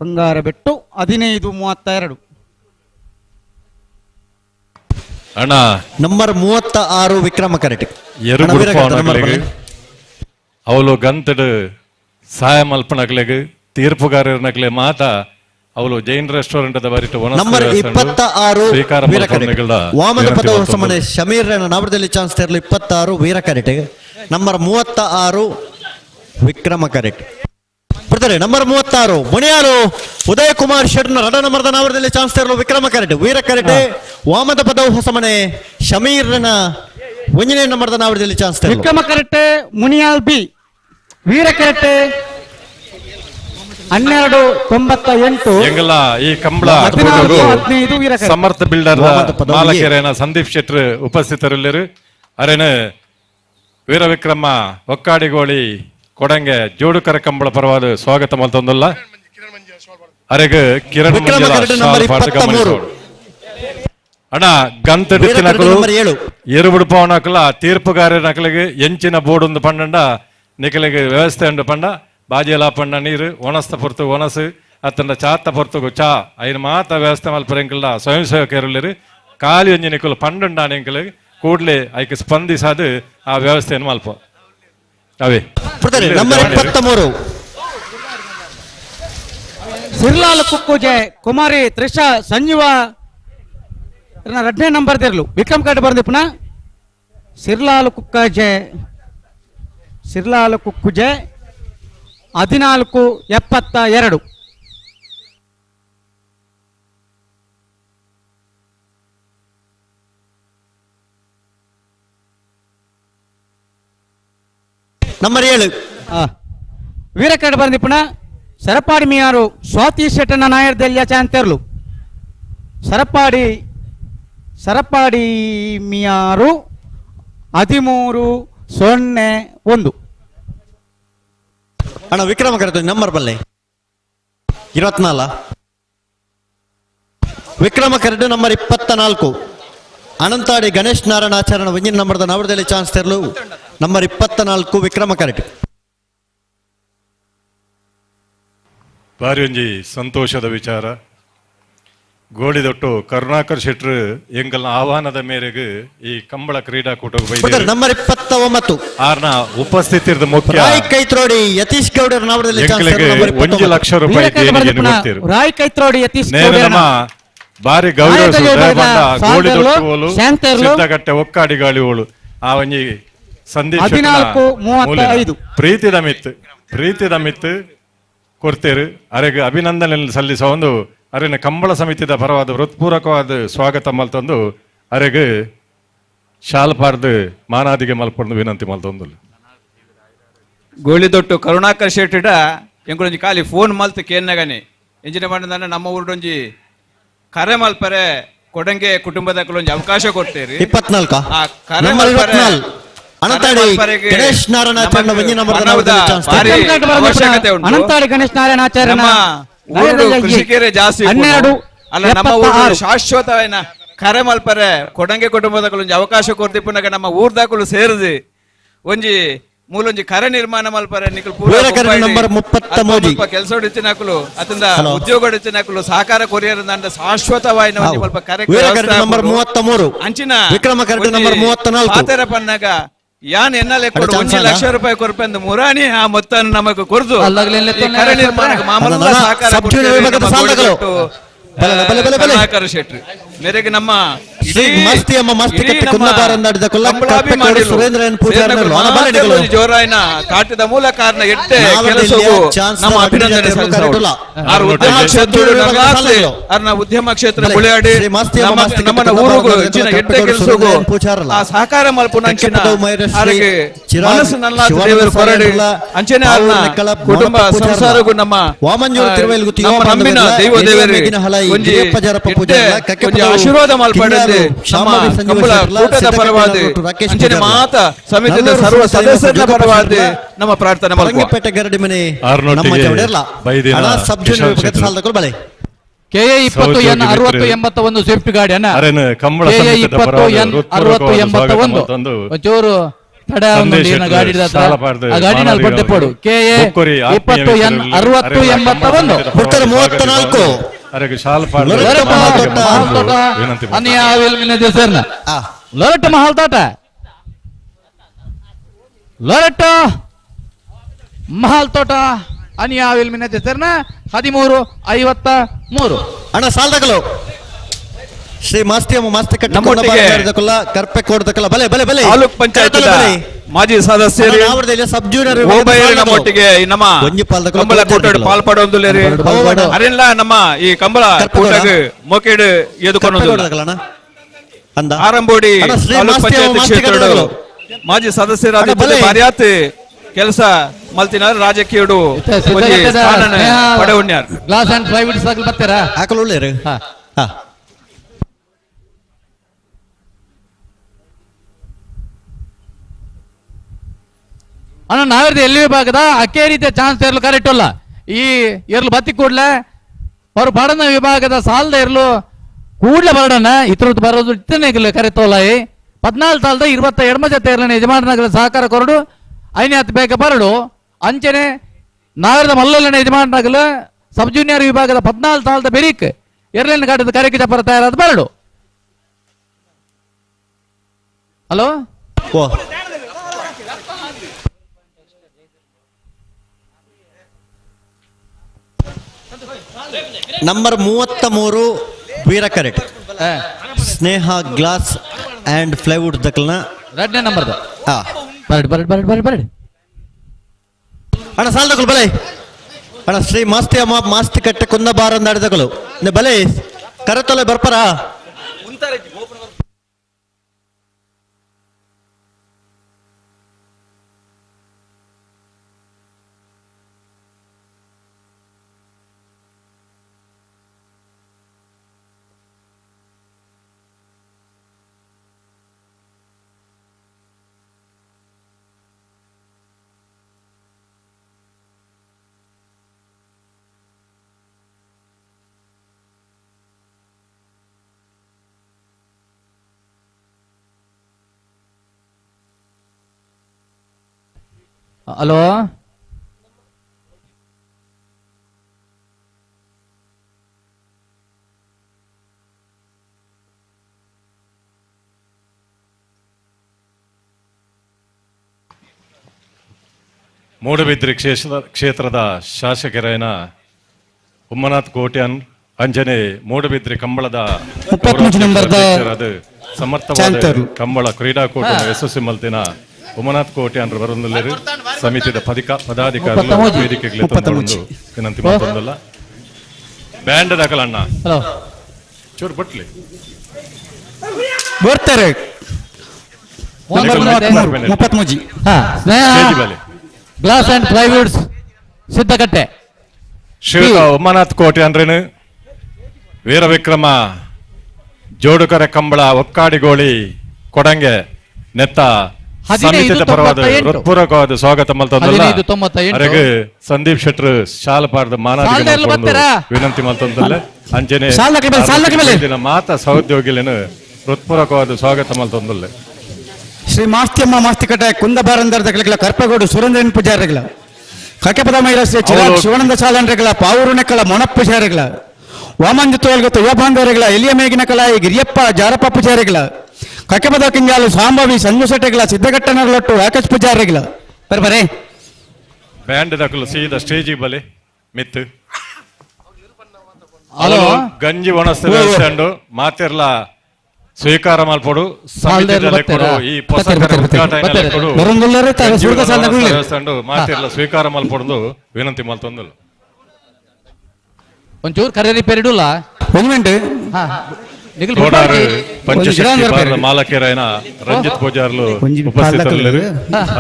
ಬಂಗಾರ ಬೆಟ್ಟು 15-32. ಅಣ್ಣ ನಂಬರ್ 36 ವಿಕ್ರಮ ಕರೆಟಿ ಅವಳು ಗಂತಡು ಸಹಾಯ ಮಲ್ಪನಕ್ಲೆಗ್ ತೀರ್ಪುಗಾರನಕ್ಲೆ ಮಾತ ಅವಳು ಜೈನ್ ರೆಸ್ಟೋರೆಂಟ್ ಬರಿಟ್ಟು ನಂಬರ್ 26 ವಾಮನ ಪದ ಹೊಸಮನೆ ಶಮೀರ್ ನಾವರದಲ್ಲಿ ಚಾನ್ಸ್ ತರಲು. 26 ವೀರ ಕರೆಟೆ. ನಂಬರ್ 36 ವಿಕ್ರಮ ಕರೆಟ್ ಬರ್ತಾರೆ. ನಂಬರ್ 36 ಮುನಿಯಾಲು ಉದಯ ಕುಮಾರ್ ಶೆಟ್ನ ರಡ ನಂಬರ್ದ ನಾವರದಲ್ಲಿ ಚಾನ್ಸ್ ತರಲು ವಿಕ್ರಮ ಕರೆಟೆ. ವೀರ ಕರೆಟೆ ವಾಮದ ಪದವು ಹೊಸಮನೆ ಶಮೀರ್ನ ಒಂದನೇ ನಂಬರ್ದ ನಾವರದಲ್ಲಿ ಚಾನ್ಸ್ ತರಲು. ವಿಕ್ರಮ ಕರೆಟೆ ಮುನಿಯಾಲ್ ಬಿ ವೀರ ಕರೆಟೆ 12-98. ಎಂಗಲ ಈ ಕಂಬಳ ಸಮರ್ಥ ಬಿಲ್ಡರ್ ಮಾಲಕರೇನ ಸಂದೀಪ್ ಶೆಟ್ಟರ್ ಉಪಸ್ಥಿತರಿಲ್ಲರು. ಅರೇನ ವೀರವಿಕ್ರಮ ಒಕ್ಕಾಡಿಗೋಳಿ ಕೊಡಂಗೆ ಜೋಡುಕರ ಕಂಬಳ ಪರವಾದ ಸ್ವಾಗತ ಮಲ್ತೊಂದಲ್ಲ. ಅರೆಗ ಕಿರಣ್ ಅಣ್ಣ ಗಂತಡಿತ್ತಿನಕಲು ಎರುಬುಡುಪವನಕಲ ತೀರ್ಪುಗಾರನಕಲಿಗೆ ಎಂಚಿನ ಬೋರ್ಡ್ ಪಂಡಂಡ ನಿಕಲಿಗೆ ವ್ಯವಸ್ಥೆ ಉಂಡು ಪಂಡ ಬಾಜಿಯಲ ಪಂಡ ನೀರು ಒಣಸ್ತ ಪೊರ್ತು ಒಣಸು ಅತ್ತಂಡ ಚಾತ್ತ ಪೊರ್ತುಗು ಚಾ ಐನ ಮಾತ ವ್ಯವಸ್ಥೆ ಮಲ್ಪರೆಂಕಲ್ಡ ಸ್ವಯಂ ಸೇವಕರುಲ್ಲಿರು ಖಾಲಿ ಒಂಜಿ ನಿಕಲು ಪಂಡುಂಡ ಎಂಕಲಿಗೆ ಕೂಡಲೇ ಐಕ್ ಸ್ಪಂದಿಸಾದು ಆ ವ್ಯವಸ್ಥೆಯನ್ನು ಮಲ್ಪ. ಅವೇ ನಂಬರ್ 23 ಸಿರ್ಲಾಲ್ ಕುಕ್ಕುಜೆ ಕುಮಾರಿ ತ್ರಿಷಾ ಸಂಜೀವ ಎರಡನೇ ನಂಬರ್ ದಿರ್ಲು. ವಿಕ್ರಮ್ ಕಾಟ್ ಬರ್ದಿ ಪುನಃ ಸಿರ್ಲಾಲ್ ಕುಕ್ಕಜೆ ಸಿರ್ಲಾಲ್ ಕುಕ್ಕುಜೆ 14-72. ನಂಬರ್ 7 ವೀರಕರಡ ಬಂದಿಪ್ಪಣ ಸರಪಾಡಿ ಮಿಯಾರು ಸ್ವಾತಿ ಶೆಟ್ಟನ ನಾಯರ್ದೆಲ್ಯ ಚಾಂತೆರ್ಲು. ಸರಪಾಡಿ ಮಿಯಾರು 13-01. ಅಣ್ಣ ವಿಕ್ರಮ ಕರೆತ ನಂಬರ್ ಬಲ್ಲೆ 24. ವಿಕ್ರಮ ಕರೆದು ನಂಬರ್ 24 ಅನಂತಾಡಿ ಗಣೇಶ್ ನಾರಾಯಣ ಆಚರಣ ಒಂಜಿನ ನಂಬರ್ದ ನವರದಲ್ಲಿ ಚಾನ್ಸ್ ತೆರಲು. ನಂಬರ್ 24 ವಿಕ್ರಮ ಕರೆಟ್. ಭಾರಿ ಒಂಜಿ ಸಂತೋಷದ ವಿಚಾರ. ಗೋಳಿದೊಟ್ಟು ಕರುಣಾಕರ್ ಶೆಟ್ರು ಎಂಗಲ್ನ ಆಹ್ವಾನದ ಮೇರೆಗೆ ಈ ಕಂಬಳ ಕ್ರೀಡಾಕೂಟಕ್ಕೆ ನಂಬರ್ 29 ಆರ್ನ ಉಪಸ್ಥಿತಿ ಮುಖ್ಯ ರಾಯ್ ಕೈತ್ರೋಡಿ ಯತೀಶ್ ಗೌಡರ ನವರದಲ್ಲಿ 1 ಲಕ್ಷ ರೂಪಾಯಿ ದೇಣಿಗೆಯನ್ನು ಕೊಡ್ತೀರು. ರಾಯ್ ಕೈತ್ರೋಡಿ ಯತೀಶ್ ಗೌಡರ ಬಾರಿ ಗೌರವ ಗೋಳಿದೊಟ್ಟು ಸಿದ್ದಗಟ್ಟೆ ಒಕ್ಕಾಡಿ ಗಾಳಿ ಓಳು ಆ ಒಂಜಿ ಸಂದೀಪ್ 14-35 ಪ್ರೀತಿದ ಮಿತ್ತು ಕೊಡ್ತೇರು. ಅರೆಗೆ ಅಭಿನಂದನೆ ಸಲ್ಲಿಸುವ ಒಂದು ಅರೆನ ಕಂಬಳ ಸಮಿತಿದ ಪರವಾದ ಹೃತ್ಪೂರ್ವಕವಾದ ಸ್ವಾಗತ ಮಲ್ತೊಂದು ಅರೆಗೆ ಶಾಲ್ಪಾರ್ದು ಮಾನಾದಿಗೆ ಮಲ್ಪೊಂದು ವಿನಂತಿ ಮಲ್ತೊಂದು. ಗೋಳಿದೊಟ್ಟು ಕರುಣಾಕರ್ ಶೆಟ್ಟಿಡ ಎಂಕುಲೊಂಜಿ ಖಾಲಿ ಫೋನ್ ಮಲ್ತು ಕೇನ್ನಗನೆ ಎಂಜಿನ ಮಾಡಿದ ನಮ್ಮ ಊರುಡೊಂಜಿ ಕರೆ ಮಲ್ಪರೆ ಕೊಡಂಗೆ ಕುಟುಂಬದ ಅವಕಾಶ ಕೊಡ್ತೇರಿ. 24 ಕರೆ ಮಲ್ಪರೆ ಅನಂತಾಡಿ ಗಣೇಶ್ ನಾರಾಯಣ ಅವಶ್ಯಕತೆ ಉಂಟು. ಅನಂತಾಡಿ ಗಣೇಶ್ ನಾರಾಯಣ ಆಚಾರ್ಯ ಕೃಷಿಕರೇ ಜಾಸ್ತಿ ಅಲ್ಲ ನಮ್ಮ ಊರು ಶಾಶ್ವತವೇನ ಕರೆ ಮಲ್ಪರೆ ಕೊಡಂಗೆ ಕುಟುಂಬದಕುಲು ಒಂಜಿ ಅವಕಾಶ ಕೊರ್ತಿಪ್ಪುನಗ ನಮ್ಮ ಊರ್ದಾಕುಲು ಸೇರಿದು ಒಂಜಿ ಮೂಲೊಂಜಿ ಕರೆ ನಿರ್ಮಾಣ ಮಲ್ಪರೆ ನಿಕುಲು ಪೂರ ನಂಬರ್ 33 ಕೆಲಸ ಇತ್ತಿನಕುಲು ಅತಂದ ಉದ್ಯೋಗ ಇತ್ತಿನಕುಲು ಸಹಕಾರ ಕೊರಿಯರ್ ದಂಡ ಶಾಶ್ವತವಾಯಿನ ಒಂಜಿ ಸ್ವಲ್ಪ ಕರೆ ನಂಬರ್ 33 ಅಂಚಿನ ವಿಕ್ರಮ ಕರೆ ನಂಬರ್ 34 ಪಾತೆರ ಪನ್ನಾಗ ಯಾನ್ ಎನ್ನಲೆ ಕೊಡು 1 ಲಕ್ಷ ರೂಪಾಯಿ ಕೊರ್ಪೆಂದು ಮುರಾಣಿ ಆ ಮೊತ್ತ ನಮಗೆ ಕೊರ್ದು ಕರೆ ನಿರ್ಮಾಣಕ್ಕೆ ಮಾಮೂಲ ಸಹಕಾರ ಕರುಣಾಕರ ಶೆಟ್ಟಿ ಮೇರೆಗೆ ನಮ್ಮ ಜೋರಾಯನ ಕಾಟದ ಮೂಲ ಕಾರಣ ಎಟ್ಟೆ ಕೆಲಸವು ನಮ್ಮ ಅಭಿನಂದನೆ ಸಲ್ಲಿಸೋಣ. ಉದ್ಯಮ ಕ್ಷೇತ್ರ ಉದ್ಯಮ ಕ್ಷೇತ್ರ ಬುಳಿಯಾಡಿ ನಮ್ಮನ್ನ ಊರುಗಳು ಹೆಚ್ಚಿನ ಎಟ್ಟೆ ಕೆಲಸಗೂ ಆ ಸಹಕಾರ ಮಲ್ಪುನ ಮನಸ್ಸು ನನ್ನ ದೇವರು ಕೊರಡಿ ಅಂಚನೆ ಕುಟುಂಬ ಸಂಸಾರಗೂ ನಮ್ಮ ನಂಬಿನ ದೈವ ದೇವರಿಗೆ ಆಶೀರ್ವಾದ ಮಲ್ಪಡಂದೆ ನಮ್ಮ ಕಂಬಳ ಕೂಟದ ಪರವಾದ ಅಂಚನೆ ಮಾತ ಸಮಿತಿದ ಸರ್ವ ಸದಸ್ಯರ ಪರವಾದ ನಮ್ಮ ಪ್ರಾರ್ಥನೆ ಮಲ್ಪುವ. ಪೇಟೆ ಗರಡಿ ಮನೆ ನಮ್ಮ ಜವಡೇರ್ಲ ಸಬ್ ಜೂನಿಯರ್ ವಿಭಾಗದ ಸಾಲದಕುಲು ಬಲೆ. ಕೆಎ 20 ಎನ್ 60 81 ಸ್ವಿಫ್ಟ್ ಗಾಡಿ ಅಣ್ಣ. ಕೆಎ 20 ಎನ್ 60 81 ಒಂಚೂರು ತಡ ಒಂದು ಗಾಡಿ ಆ ಗಾಡಿನಲ್ಲಿ ಬಡ್ಡೆ ಪೋಡು. ಕೆಎ 20 ಎನ್ 60 81 34 ಲೊರಟ್ ಮಹಲ್ ತೋಟ, ಲೊರಟ್ ಮಹಲ್ ತೋಟ ಅನಿಯಾವಿಲ್ ಮಿನ ಹೆಸರಿನ 13:53. ಅಣ್ಣ ಸಾಲದಕಲು ಶ್ರೀ ಮಾಸ್ತಿ ಮಾಸ್ತಿ ಕಟ್ಟ ಕರ್ಪೆ ಕೋಡ್ದಕಲ ಬಲೆ ಬಲೆ ಬಲೆ. ತಾಲೂಕ್ ಪಂಚಾಯತ್ ಮಾಜಿ ಸದಸ್ಯರು ಸಬ್ ಜೂನಿಯರ್ ನಮ್ಮೊಟ್ಟಿಗೆ ನಮ್ಮ ಕಂಬಳ ಕೂಟಡ್ ಪಾಲ್ಪಡೊಂದುಲ್ಲೇರಿ. ಅರೆಲ್ಲ ನಮ್ಮ ಈ ಕಂಬಳ ಕೂಟಗ್ ಮೊಕೆಡ್ ಎದುಕೊಂಡು ಆರಂಬೋಡಿ ತಾಲೂಕ್ ಪಂಚಾಯತ್ ಕ್ಷೇತ್ರದ ಮಾಜಿ ಸದಸ್ಯರಾದ ಬಾರ್ಯಾತ್ ಕೆಲಸ ಮಲ್ತಿನಾರ್ ರಾಜಕೀಯಡು ಪಡೆಯುಣ್ಯಾರ್. Glass and plywood ಸಾಕಲ್ ಬರ್ತಾರಾ ಹಾಕಲು ಉಳ್ಳೇರು. ಅಣ್ಣ ನಾವಿರ್ದ ಎಲ್ಲಿ ವಿಭಾಗದ ಅಕ್ಕೇ ರೀತಿಯ ಚಾನ್ಸ್ ಇರಲು ಕರೆಕ್ಟ್ ಅಲ್ಲ. ಈ ಎರ್ಲು ಬತ್ತಿ ಕೂಡ್ಲೆ ಅವರು ಬಡನ ವಿಭಾಗದ ಸಾಲದ ಇರಲು ಕೂಡ್ಲೆ ಬರಡನ ಇತರ ಬರೋದು ಇತ್ತನೇ ಕರೆತೋಲ. 14 ಸಾಲದ 22 ಜೊತೆ ಇರಲಿನ ಯಜಮಾನನಗರ ಸಹಕಾರ ಕೊರಡು ಐನೇ ಹತ್ತು ಬೇಗ ಬರಡು. ಅಂಚನೆ ನಾಗರದ ಮಲ್ಲಲ್ಲಿನ ಯಜಮಾನನಗಲ ಸಬ್ ಜೂನಿಯರ್ ವಿಭಾಗದ 14 ಸಾಲದ ಬೆರಿಕ್ ಎರಲಿನ ಘಾಟದ ಕರೆಕ್ಕೆ ಚಪ್ಪರ ತಯಾರಾದ ಬರಡು. ಹಲೋ ನಂಬರ್ 33 ವೀರ correct Sneha glass and plywood ದಕಲ್ನ ಎರಡನೇ ನಂಬರ್. ಬರಡಿ ಬರಡಿ ಬರಡಿ ಬರಡಿ ಬರಡಿ ಅಣ್ಣ ಸಾಲದಕಲು ಬಲೆ. ಅಣ್ಣ ಶ್ರೀ ಮಾಸ್ತಿ ಅಮ್ಮ ಮಾಸ್ತಿ ಕಟ್ಟೆ ಕುಂದ ಬಾರಂದಾಡಿದಕಲು ಬಲೆ ಕರತೊಲೆ ಬರ್ಪರ. ಹಲೋ ಮೂಡಬಿದ್ರಿ ಕ್ಷೇತ್ರದ ಶಾಸಕರಾಯನ ಉಮ್ಮನಾಥ್ ಕೋಟ್ಯಾನ್ ಅಂಜನೆ ಮೂಡಬಿದ್ರಿ ಕಂಬಳದ ಸಮರ್ಥವಾದ ಕಂಬಳ ಕ್ರೀಡಾಕೂಟ ಯಶಸ್ವಿ ಮಲ್ತಿನ ಉಮನಾಥ್ ಕೋಟ್ಯಾನ್ ಬರೊಂದುಲ್ಲೆರ್ ಸಮಿತಿದ ಪದಾಧಿಕಾರಿಗಳು ವೇದಿಕೆಗೆ ವಿನಂತಿ ಮಲ್ತೊಂದುಲ್ಲ. ಬ್ಯಾಂಡ್ ದಾಕಲಣ್ಣ ಚೂರು ಬಟ್ಲಿ ಬರ್ತಾರೆ. Glass and plywoods Siddakatte Shriyuta Umanath ಕೋಟ್ಯಾನ್ರೇನು ವೀರವಿಕ್ರಮ ಜೋಡುಕರೆ ಕಂಬಳ ಒಕ್ಕಾಡಿಗೋಳಿ ಕೊಡಂಗೆ ನೆತ್ತ ಸಮಿತಿದ ಪರವಾದ ಹೃತ್ಪೂರ್ವಕವಾದ ಸ್ವಾಗತ ಮಲ್ತೊಂದುಲ್ಲ. ಅರೆಗ್ ಸಂದೀಪ್ ಶೆಟ್ರು ಶಾಲ ಪಾಡ್ದ ಮಾನಾದಿಗೆ ವಿನಂತಿ ಮಲ್ತೊಂದುಲ್ಲ. ಅಂಚನೆ ಮಾತ ಸಹೋದ್ಯೋಗಿಲೇನು ಹೃತ್ಪೂರ್ವಕವಾದ ಸ್ವಾಗತ ಮಲ್ತೊಂದುಲ್ಲ. ಶ್ರೀ ಮಾಸ್ತಿಯಮ್ಮ ಮಾಸ್ತಿಕಟ್ಟೆ ಕುಂದಬಾರಂದರ ಕರ್ಪಗೋಡು ಸುರೇಂದ್ರನ್ ಪೂಜಾರಿಗಳ ಕಕೆಪದ ಮಹಿಳಾ ಶ್ರೀ ಚಿರಾಗ್ ಶಿವಾನಂದ ಸಾಲನ್ರೆಗಳ ಪಾವೂರುನೆಕ್ಕಳ ಮೊಣಪ್ಪ ಪೂಜಾರಿಗಳ ವಾಮಂಜ ತೋಲ್ಗತ್ತು ಯುವಬಾಂಧವರುಗಳ ಎಲಿಯ ಮೇಗಿನ ಕಲಾಯಿ ಗಿರಿಯಪ್ಪ ಜಾರಪ್ಪ ಪೂಜಾರಿಗಳ ಕಕೆಪದ ಕಿಂಜಾಲು ಸಾಂಬವಿ ಸಂಜು ಶೆಟ್ಟಿಗಳ ಸಿದ್ದಘಟ್ಟನರಲೊಟ್ಟು ರಾಕೇಶ್ ಪೂಜಾರಿಗಳ ಬರಬರೇ ಬ್ಯಾಂಡ್ ದಕಲು ಸೀದಾ ಸ್ಟೇಜ್ ಬಲೆ ಮಿತ್ತು ಹಲೋ ಗಂಜಿ ಒಣಸ್ತು ಮಾತಿರ್ಲ ಸ್ವೀಕಾರ ಮಲ್ಪೊಡು ಈ ಮಾತಿರ್ಲ ಸ್ವೀಕಾರ ಮಲ್ಪೊಡು ವಿನಂತಿ ಮಲ್ತೊಂದುಲ್ಲ. ಒಂಚೂರು ಕರೆ ರಿಪೇರಿ ಇಡುಲ್ಲ ಪಂಚಶಕ್ತಿ ಮಾಲಕರಾಯನ ರಂಜಿತ್ ಪೂಜಾರ್ಲು ಉಪಸ್ಥಿತರಿಲ್ಲರು.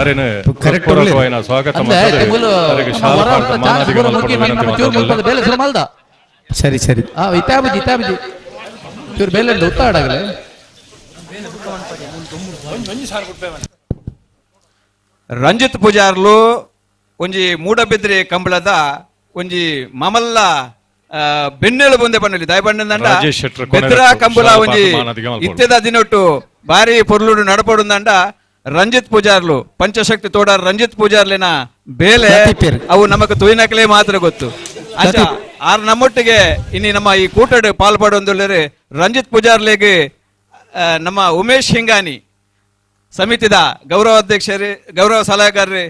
ಅರೆನ ಹೃತ್ಪೂರ್ವಕವಾಯಿನ ಸ್ವಾಗತ ಸರಿ ಸರಿ ಇತ್ತಾಬುಜಿ ಇತ್ತಾಬುಜಿ ಚೂರು ಬೇಲೆ ಉತ್ತಾಡಾಗಲೇ. Ranjit ಪೂಜಾರ್ಲು ಒಂಜಿ ಮೂಡಬಿದ್ರಿ ಕಂಬಳದ ಒಂಜಿ ಮಮಲ್ಲ ಬೆನ್ನೆಲು ಬಂದೆ ಪನ್ನಲಿ ದಯಪಂಡ ಬೆದ್ರ ಕಂಬಳ ಒಂಜಿ ಇತ್ತೆದ ದಿನೊಟ್ಟು ಬಾರಿ ಪೊರ್ಲುಡು ನಡಪಡುಂದಂಡ ರಂಜಿತ್ ಪೂಜಾರ್ಲು ಪಂಚಶಕ್ತಿ ತೋಡಾರ್ ರಂಜಿತ್ ಪೂಜಾರ್ಲಿನ ಬೇಲೆ ಅವು ನಮಕ್ ತುಯಿನಕಲೇ ಮಾತ್ರ ಗೊತ್ತು. ಆರ್ ನಮ್ಮೊಟ್ಟಿಗೆ ಇನ್ನು ನಮ್ಮ ಈ ಕೂಟಡ್ ಪಾಲ್ಪಡೊಂದುಲ್ಲೆರ್ ರಂಜಿತ್ ಪೂಜಾರ್ಲೆಗ್ ನಮ್ಮ ಉಮೇಶ್ ಹಿಂಗಾನಿ ಸಮಿತಿದ ಗೌರವ ಅಧ್ಯಕ್ಷರು ಗೌರವ ಸಲಹೆಗಾರರು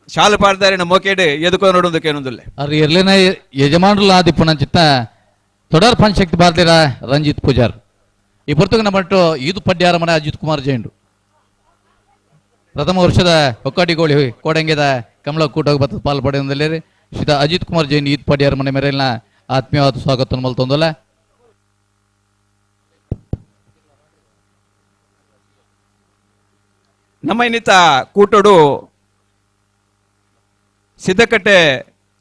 ಶಾಲು ಪಾಡ್ದಾರಿನ ಮೊಕೇಡು ಎದುಕೋ ನೋಡೋದಕ್ಕೇನೊಂದುಲ್ಲೆ. ಅರ್ ಎರ್ಲಿನ ಯಜಮಾನರುಲ ಆದಿಪ್ಪುನಂಚಿತ್ತ ತೊಡರ್ ಪಂಚಶಕ್ತಿ ಭಾರತೀರ ರಂಜಿತ್ ಪೂಜಾರ್ ಈ ಪೊರ್ತುಗು ನಮ್ಮಟ್ಟು ಈದು ಪಡ್ಯಾರ ಮನೆ ಅಜಿತ್ ಕುಮಾರ್ ಜೈಂಡು ಪ್ರಥಮ ವರ್ಷದ ಒಕ್ಕಾಟಿಗೋಳಿ ಕೋಡಂಗೆದ ಕಮಲ ಕೂಟ ಬತ್ತ ಪಾಲ್ ಪಡೆಯೊಂದುಲ್ಲೆರ್ ಶ್ರೀತ ಅಜಿತ್ ಕುಮಾರ್ ಜೈನ್ ಈದ್ ಪಡ್ಯಾರ ಮನೆ ಮೇರೆಲ್ನ ಆತ್ಮೀಯವಾದ ಸ್ವಾಗತ ಮಲ್ತೊಂದುಲ್ಲ. ನಮ್ಮ ಇನ್ನಿತ ಕೂಟಡು ಸಿದ್ದಕಟ್ಟೆ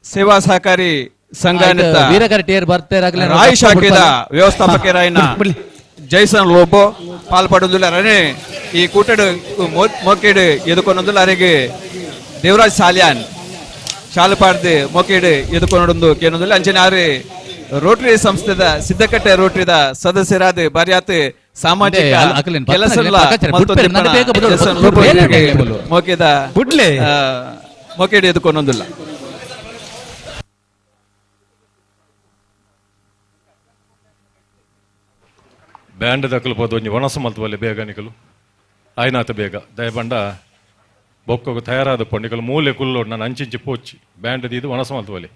ಸೇವಾ ಸಹಕಾರಿ ಸಂಘ ರಾಯ್ ಶಾಖೆದ ವ್ಯವಸ್ಥಾಪಕರಾಯಿನ ಜೈಸನ್ ಲೋಬೋ ಪಾಲ್ಪಡುದಿಲ್ಲ. ಅರೇ ಈ ಕೂಟಡು ಮೋಕೇಡು ಎದುಕೊನೊಂದುಲ್ಲ. ಅರೆಗೆ ದೇವರಾಜ್ ಸಾಲ್ಯಾನ್ ಶಾಲುಪಾಡ್ದು ಮೋಕೇಡು ಎದುಕೊನೊಂದು ಕೇನೊಂದುಲ್ಲ. ಅಂಚನೆ ಆರು ರೋಟರಿ ಸಂಸ್ಥೆದ ಸಿದ್ದಕಟ್ಟೆ ರೋಟರಿದ ಸದಸ್ಯರಾದ ಬಾರ್ಯಾತ್ ಸಾಮಾಜಿಕ ಕೆಲಸ ಮೋಕೇದ ಮೊಕೇಡು ಎದುಕೊನೊಂದುಲ್ಲ. ಬ್ಯಾಂಡ್ ದಕ್ಕಲು ಪೋದು ಒಂಜಿ ಒಣಸು ಮಲ್ತುವಲ್ಲಿ ಬೇಗ ನಿಕಲು ಆಯ್ನಾತ ಬೇಗ ದಯಬಂಡ ಬೊಕ್ಕకు ತಯಾರಾದ ಪೊಂಡಿಕಲು ಮೂಲೆ ಕುಲ್ಲೋಡು ನಾನು ಅಂಚಿಂಚಿ ಪೋಚಿ ಬ್ಯಾಂಡ್ ದೀದು ಒಣಸು ಮಲ್ತುವಲ್ಲಿ.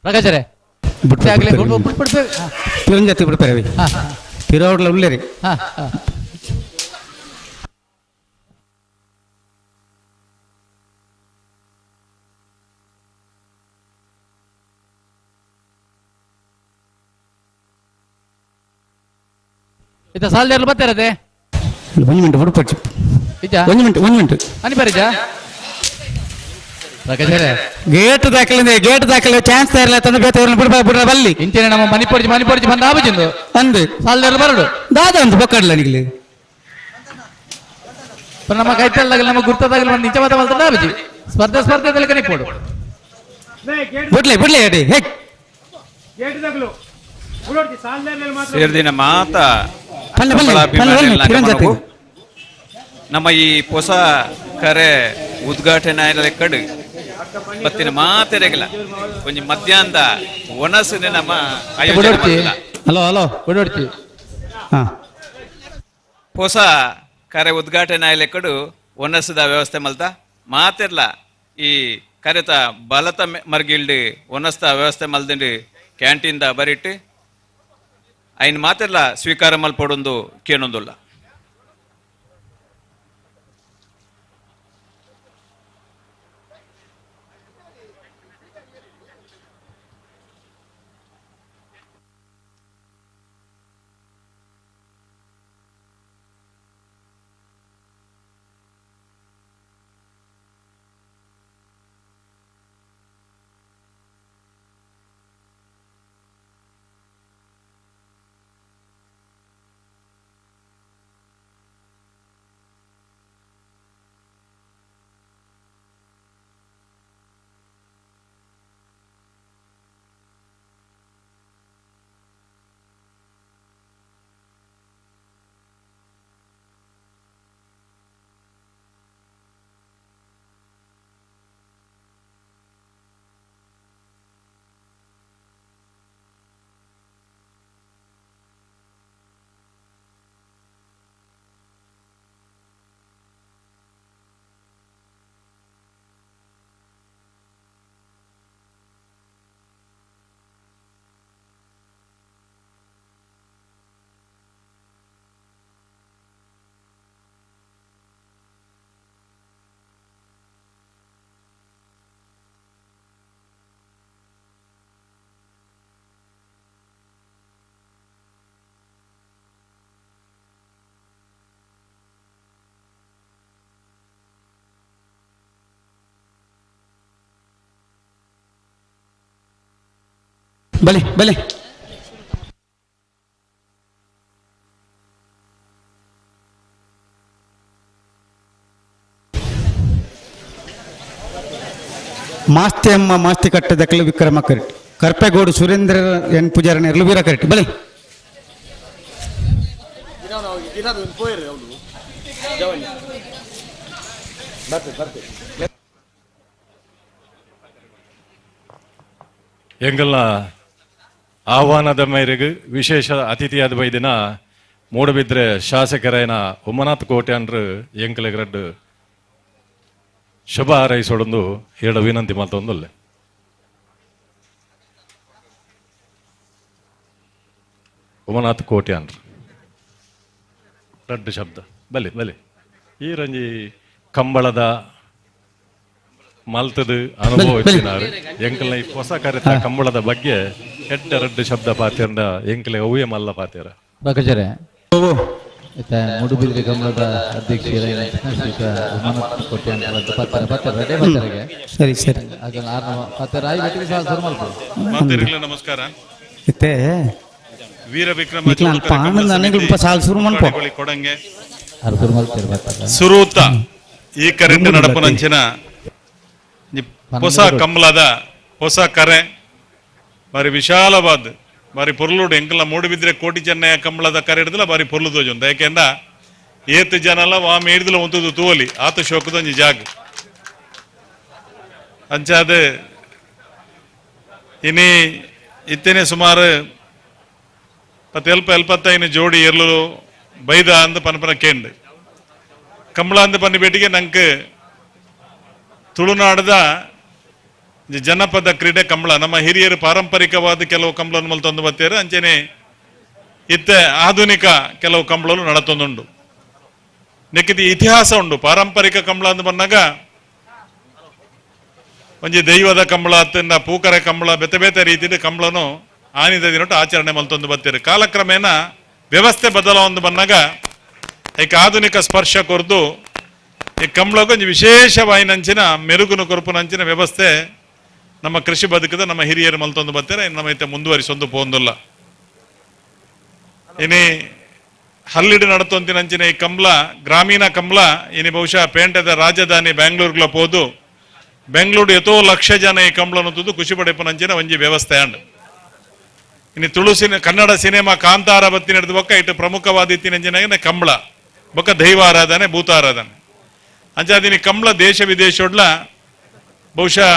ಪ್ರಕಾಶರೇ ತಿರುಂಜತಿ ಬಿಡ್ತಾರೆ ತಿರೋಡ್ಲ ಉಳ್ಳೇರಿ. ಇತ್ತ ಸಾಲದೇರ್ಲು ಬರ್ತಾರದೆ ಒಂದು ಮಿನಿಟ್ ಬಿಡ್ಪಚ್ಚು ಒಂದು ಮಿನಿಟ್ ಒಂದು ಮಿನಿಟ್ ಅನಿ ಬರಿಜಾ ಪ್ರಕಾಶರೇ ಗೇಟ್ ದಾಖಲೆ ಗೇಟ್ ದಾಖಲೆ ಚಾನ್ಸ್ ತಯಾರಿಲ್ಲ ತಂದು ಬೇತವ್ರನ್ನ ಬಿಡ್ಬಾ ಬಿಡ್ರ ಬಲ್ಲಿ ಇಂಚಿನ ನಮ್ಮ ಮನಿಪೊಡ್ಜಿ ಮನಿಪೊಡ್ಜಿ ಬಂದ ಆಬಜಿಂದು ಅಂದು ಸಾಲದೇರ್ಲು ಬರಡು ದಾದ ಅಂದು ಬೊಕ್ಕಡ್ಲ ನಿಗ್ಲಿ ನಮ್ಮ ಕೈತಲ್ದಾಗಲಿ ನಮ್ಮ ಗುರ್ತದಾಗಲಿ ಒಂದು ನಿಜವಾದ ಮಲ್ತಂದ ಆಬಜಿ ಸ್ಪರ್ಧೆ ಸ್ಪರ್ಧೆದಲ್ಲಿ ಕನಿಪೋಡು ಬಿಡ್ಲೆ ಬಿಡ್ಲೆ ಅಡಿ ಹೇಗ್ ಸೇರ್ದಿನ ಮಾತ ನಮ್ಮ ಈ ಹೊಸ ಕರೆ ಉದ್ಘಾಟನೆ ಲೆಕ್ಕಡು ಬತ್ತಿನ ಮಾತೆರೆಗಲ ಒಂಜಿ ಮಧ್ಯಾಹ್ನದ ಒಣಸಿನ ನಮ್ಮ ಆಯೋಜನೆ. ಹಲೋ ಹಲೋ ಬಿಡೋಡ್ತಿ ಹೊಸ ಕರೆ ಉದ್ಘಾಟನೆ ಲೆಕ್ಕಡು ಒಣಸದ ವ್ಯವಸ್ಥೆ ಮಲ್ತ ಮಾತಿರ್ಲ ಈ ಕರೆತ ಬಲತ ಮರ್ಗಿಲ್ಡ್ ಒಣಸ್ತ ವ್ಯವಸ್ಥೆ ಮಲ್ದಿಂಡು ಕ್ಯಾಂಟೀನ್ದ ಬರಿಟ್ಟು ಐನ್ ಮಾತಿರ್ಲ ಸ್ವೀಕಾರ ಮಲ್ಪೊಡೊಂದು ಕೇನೊಂದುಲ್ಲ. ಬಲೆ ಬಲೆ ಮಾಸ್ತಿ ಅಮ್ಮ ಮಾಸ್ತಿ ಕಟ್ಟದಕ್ಕಲು ವಿಕ್ರಮ ಕರೆಕ್ಟ್ ಕರ್ಪೆಗೋಡು ಸುರೇಂದ್ರ ಎನ್ ಪೂಜಾರನ ಎರ್ಲು ವೀರ ಕರೆಕ್ಟ್ ಬಲೆ ಎಂಗಲ್ನ ಆಹ್ವಾನದ ಮೇರೆಗೆ ವಿಶೇಷ ಅತಿಥಿಯಾದ ಬೈದಿನ ಮೂಡಬಿದ್ರೆ ಶಾಸಕರೇನ ಉಮನಾಥ್ ಕೋಟ್ಯಾನ್ರು ಎಂಕಲೆಗ್ರಡ್ಡು ಶುಭ ಹಾರೈಸೋಡೊಂದು ಹೇಳ ವಿನಂತಿ ಮತ್ತೊಂದಲ್ಲೇ ಉಮನಾಥ್ ಕೋಟ್ಯಾನ್ರು ರಡ್ಡು ಶಬ್ದ ಬಲೆ ಬಲೆ ಈ ರಂಜಿ ಕಂಬಳದ ಮಲ್ತದ ಅನುಭವ ಇತ್ತಿನಾರು ಎಂಕಲ್ನ ಈ ಹೊಸ ಕರೆತ ಕಂಬಳದ ಬಗ್ಗೆ ಎಡ್ಡ ರಡ್ಡು ಶಬ್ದ ಪಾತಿರಂಡ ಎಂಕಲೆ ಅವ್ವೇ ಮಲ್ಲ ಪಾತಿರ ಬಕಜರೆ ಮೂಡುಬಿದಿರೆ ಕಂಬಳದ ಅಧ್ಯಕ್ಷ ಉಮಾನಾಥ್ ಕೋಟ್ಯಾನ್ ಸರಿ ಸರಿ ನಮಸ್ಕಾರ. ವೀರ ವಿಕ್ರಮ ಕೊಡಂಗೆ ಸುರೂತ ಈ ಕರೆಂಟ್ ನಡಪನಂಚಿನ ಹೊಸ ಕಂಬಳದ ಹೊಸ ಕರೆ ಬಾರಿ ವಿಶಾಲವಾದ ಬಾರಿ ಪೊರ್ಲುಡು ಎಂಕಲ ಮೂಡುಬಿದ್ರೆ ಕೋಟಿ ಚೆನ್ನಯ್ಯ ಕಂಬಳದ ಕರೆ ಹಿಡಿದಿಲ್ಲ ಬಾರಿ ಪೊರ್ಲು ತೋಜುಂಡು. ಯಾಕೆಂದ ಏತ್ ಜನಲ ವಾ ಮೇಡ್ದಿಲ್ಲ ಒಂತುದು ತೂವಲಿ ಆತ ಶೋಕದೊಂಜಿ ಜಾಗ ಅಂಚಾದ ಇನಿ ಇತ್ತೇನೆ ಸುಮಾರು 75 ಜೋಡಿ ಎರ್ಲು ಬೈದ ಅಂದ ಪನಪನ ಕೇಂಡು ಕಂಬಳ ಅಂದ ಪನ್ನಿ ಬೇಟಿಗೆ ನಂಗೆ ತುಳುನಾಡದ ಜನಪದ ಕ್ರೀಡೆ ಕಂಬಳ. ನಮ್ಮ ಹಿರಿಯರು ಪಾರಂಪರಿಕವಾದ ಕೆಲವು ಕಂಬಳನ್ನು ಮಲ್ತೊಂದು ಬತ್ತೇರು ಅಂಚೆನೆ ಇತ್ತೆ ಆಧುನಿಕ ಕೆಲವು ಕಂಬಳಲು ನಡತೊಂದುಂಡು. ನೆಕ್ಕಿದ ಇತಿಹಾಸ ಉಂಡು. ಪಾರಂಪರಿಕ ಕಂಬಳ ಅಂದು ಬಂದಾಗ ಒಂಜಿ ದೈವದ ಕಂಬಳ ಅತ್ತಿಂದ ಪೂಕರೆ ಕಂಬಳ ಬೇತೆ ಬೇತೆ ರೀತಿಯ ಕಂಬಳನು ಆನಿದ ದಿನೊಟ್ಟು ಆಚರಣೆ ಮಲ್ತೊಂದು ಬತ್ತೀರು. ಕಾಲಕ್ರಮೇಣ ವ್ಯವಸ್ಥೆ ಬದಲಾವೊಂದು ಬಂದಾಗ ಈಗ ಆಧುನಿಕ ಸ್ಪರ್ಶ ಕೊರ್ದು ಈ ಕಂಬಳಕ್ಕೊಂಜಿ ವಿಶೇಷವಾಯಿನಂಚಿನ ಮೆರುಗುನು ಕೊರಪುನಂಚಿನ ವ್ಯವಸ್ಥೆ ನಮ್ಮ ಕೃಷಿ ಬದುಕದ ನಮ್ಮ ಹಿರಿಯರು ಮಲ್ತೊಂದು ಬತ್ತಾರೆ ನಮ್ಮ ಇತ್ತೆ ಮುಂದುವರಿಸೊಂದು ಪೋಂದುಲ್ಲ. ಇನಿ ಹಲ್ಲಿಡು ನಡತೊಂತಿನಂಚಿನ ಈ ಕಂಬಳ ಗ್ರಾಮೀಣ ಕಂಬಳ ಇನಿ ಬಹುಶಃ ಪೇಂಟೆದ ರಾಜಧಾನಿ ಬೆಂಗಳೂರುಗಳ ಪೋದು ಬೆಂಗಳೂರು ಎತೋ ಲಕ್ಷ ಜನ ಈ ಕಂಬಳನ್ನು ತುದು ಖುಷಿ ಪಡೆಪನಂಚಿನ ಒಂಜಿ ವ್ಯವಸ್ಥೆ ಅಂಡ್. ಇನ್ನು ತುಳು ಕನ್ನಡ ಸಿನಿಮಾ ಕಾಂತಾರ ಬತ್ತಿ ನಡೆದ ಬೊಕ್ಕ ಇಟ್ಟು ಪ್ರಮುಖವಾದ ಇತ್ತಿನಂಚಿನ ಕಂಬಳ ಬೊಕ್ಕ ದೈವ ಆರಾಧನೆ ಭೂತಾರಾಧನೆ ಅಂಚಾದಿನಿ ಕಂಬಳ ದೇಶ ವಿದೇಶೊಡ್ಲ ಬಹುಶಃ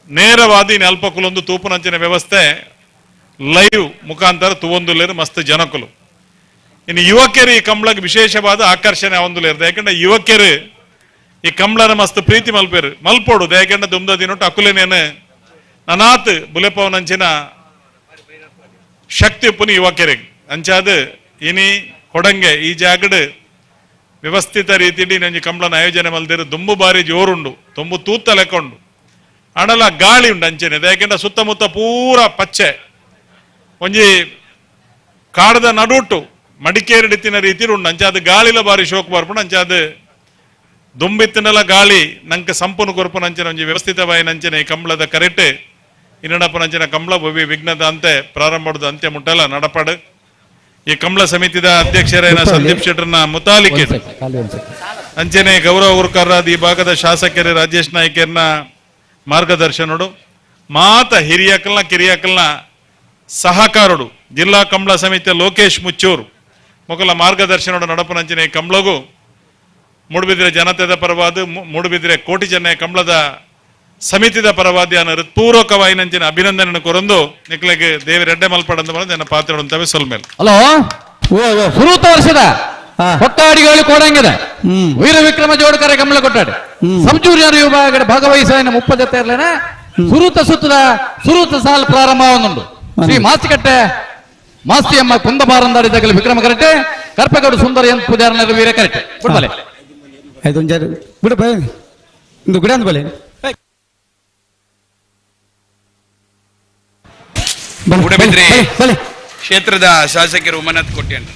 ನೇರವಾದ ಇನ್ನು ಅಲ್ಪಕುಲೊಂದು ತೂಪುನಂಚಿನ ವ್ಯವಸ್ಥೆ ಲೈವ್ ಮುಖಾಂತರ ತುವೊಂದುಲ್ಲೇರು ಮಸ್ತ್ ಜನಕುಲು. ಇನ್ನು ಯುವಕರು ಈ ಕಂಬಳಕ್ಕೆ ವಿಶೇಷವಾದ ಆಕರ್ಷಣೆ ಒಂದುಲೇರು. ಯಾಕಂದ್ರೆ ಯುವಕರು ಈ ಕಂಬಳನ ಮಸ್ತ್ ಪ್ರೀತಿ ಮಲ್ಪೇರು ಮಲ್ಪೋಡು. ಯಾಕಂದ್ರೆ ದುಮ್ದ ದಿನೊಟ್ಟು ಅಕುಲೇನೇನು ನನಾತ್ ಬುಲೆಪವನಂಚಿನ ಶಕ್ತಿ ಉಪ್ಪುನ ಯುವಕರಿಗೆ ಅಂಚಾದ ಇನಿ ಕೊಡಂಗೆ ಈ ಜಾಗಡ್ ವ್ಯವಸ್ಥಿತ ರೀತಿಯಲ್ಲಿ ನಂಜಿ ಕಂಬಳನ ಆಯೋಜನೆ ಮಲ್ದಿರು. ದುಂಬು ಬಾರಿ ಜೋರುಂಡು, ತುಂಬು ತೂತ ಲೆಕ್ಕೊಂಡು ಅಣಲ ಗಾಳಿ ಉಂಡು ಅಂಚೆನೆ. ಯಾಕೆಂದ್ರೆ ಸುತ್ತಮುತ್ತ ಪೂರ ಪಚ್ಚೆ ಒಂಜಿ ಕಾಡದ ನಡುಟು ಮಡಿಕೇರಿ ಡಿತ್ತಿನ ರೀತಿ ಉಂಡು. ಅಂಚಾದ ಗಾಳಿಲ ಬಾರಿ ಶೋಕ್ ಬರ್ಪುಂಡು. ಅಂಚಾದ ದುಂಬಿತ್ತಿನಲ ಗಾಳಿ ನಂಗೆ ಸಂಪೂರ್ಣ ಕೊರಪುನ ಅಂಚಿನ ಒಂಜಿ ವ್ಯವಸ್ಥಿತವಾಯಿನ ಅಂಚನೆ ಈ ಕಂಬಳದ ಕರೆಕ್ಟ್ ಇನ್ನಡಪ್ಪನಂಚಿನ ಕಂಬಳ ವಿಘ್ನದ ಅಂತೆ ಪ್ರಾರಂಭದ ಅಂತ್ಯ ಮುಟ್ಟಲ್ಲ ನಡಪಾಡು. ಈ ಕಂಬಳ ಸಮಿತಿದ ಅಧ್ಯಕ್ಷರೇನ ಸಂದೀಪ್ ಶೆಟ್ಟರ್ನ ಮುತಾಲಿಕೆ ಅಂಚನೆ ಗೌರವ ಗುರುಕರ್ರಾದ ಈ ಭಾಗದ ಶಾಸಕರೇ ರಾಜೇಶ್ ನಾಯ್ಕರ್ನ ಮಾರ್ಗದರ್ಶನಡು ಮಾತ ಹಿರಿಯಕಲ್ನ ಕಿರಿಯಕಲ್ನ ಸಹಕಾರಡು ಜಿಲ್ಲಾ ಕಂಬಳ ಸಮಿತಿಯ ಲೋಕೇಶ್ ಮುಚ್ಚೂರು ಮೊಕಲ ಮಾರ್ಗದರ್ಶನಡು ನಡಪನಂಚಿನ ಈ ಕಂಬಳಗೂ ಮೂಡುಬಿದಿರೆ ಜನತೆದ ಪರವಾದ ಮೂಡುಬಿದಿರೆ ಕೋಟಿ ಜನ ಕಂಬಳದ ಸಮಿತಿದ ಪರವಾದಿ ಅನ್ನೋ ಹೃತ್ಪೂರ್ವಕವಾಯಿನಂಚಿನ ಅಭಿನಂದನೆ ಕೊರಂದು ನಿಕ್ಲೆಗೆ ದೇವರೆಡ್ಡೆ ಮಲ್ಪಡಂದ ನನ್ನ ಪಾತ್ರ ಅಂತವೆ ಸೊಲ್ಮೇಲೆ. ಹಲೋ ಸುರೂತ ವರ್ಷದ ಹೊಕ್ಕಾಡಿಗಳು ಕೋಡಂಗಿದೆ ವೀರ ವಿಕ್ರಮ ಜೋಡ್ಕರೆ ಕಂಬಳ ಕೊಟ್ಟಾಡಿ ಸಬ್ ಜೂನಿಯರ್ ವಿಭಾಗದ ಭಾಗವಹಿಸ 30 ಸುರೂತ ಸುತ್ತದ ಸುರೂತ ಸಾಲ್ ಪ್ರಾರಂಭ. ಶ್ರೀ ಮಾಸ್ತಿಕಟ್ಟೆ ಮಾಸ್ತಿಯಮ್ಮ ಕುಂದಬಾರಂದಾಡಿ ತಗಲಿ ವಿಕ್ರಮ ಕರೆಕ್ಟೆ ಕರ್ಪಗೌಡ ಸುಂದರ ಎನ್ ಪೂಜಾರನ ವೀರ ಕರೆಕ್ಟೆ ಬಿಡ್ಬಲೆ ಬಿಡು ಇಂದು ಗುಡ ಬಲೆ ಮೂಡಬಿದ್ರೆ ಕ್ಷೇತ್ರದ ಶಾಸಕರು ಉಮನಾಥ್ ಕೋಟ್ಯಾನ್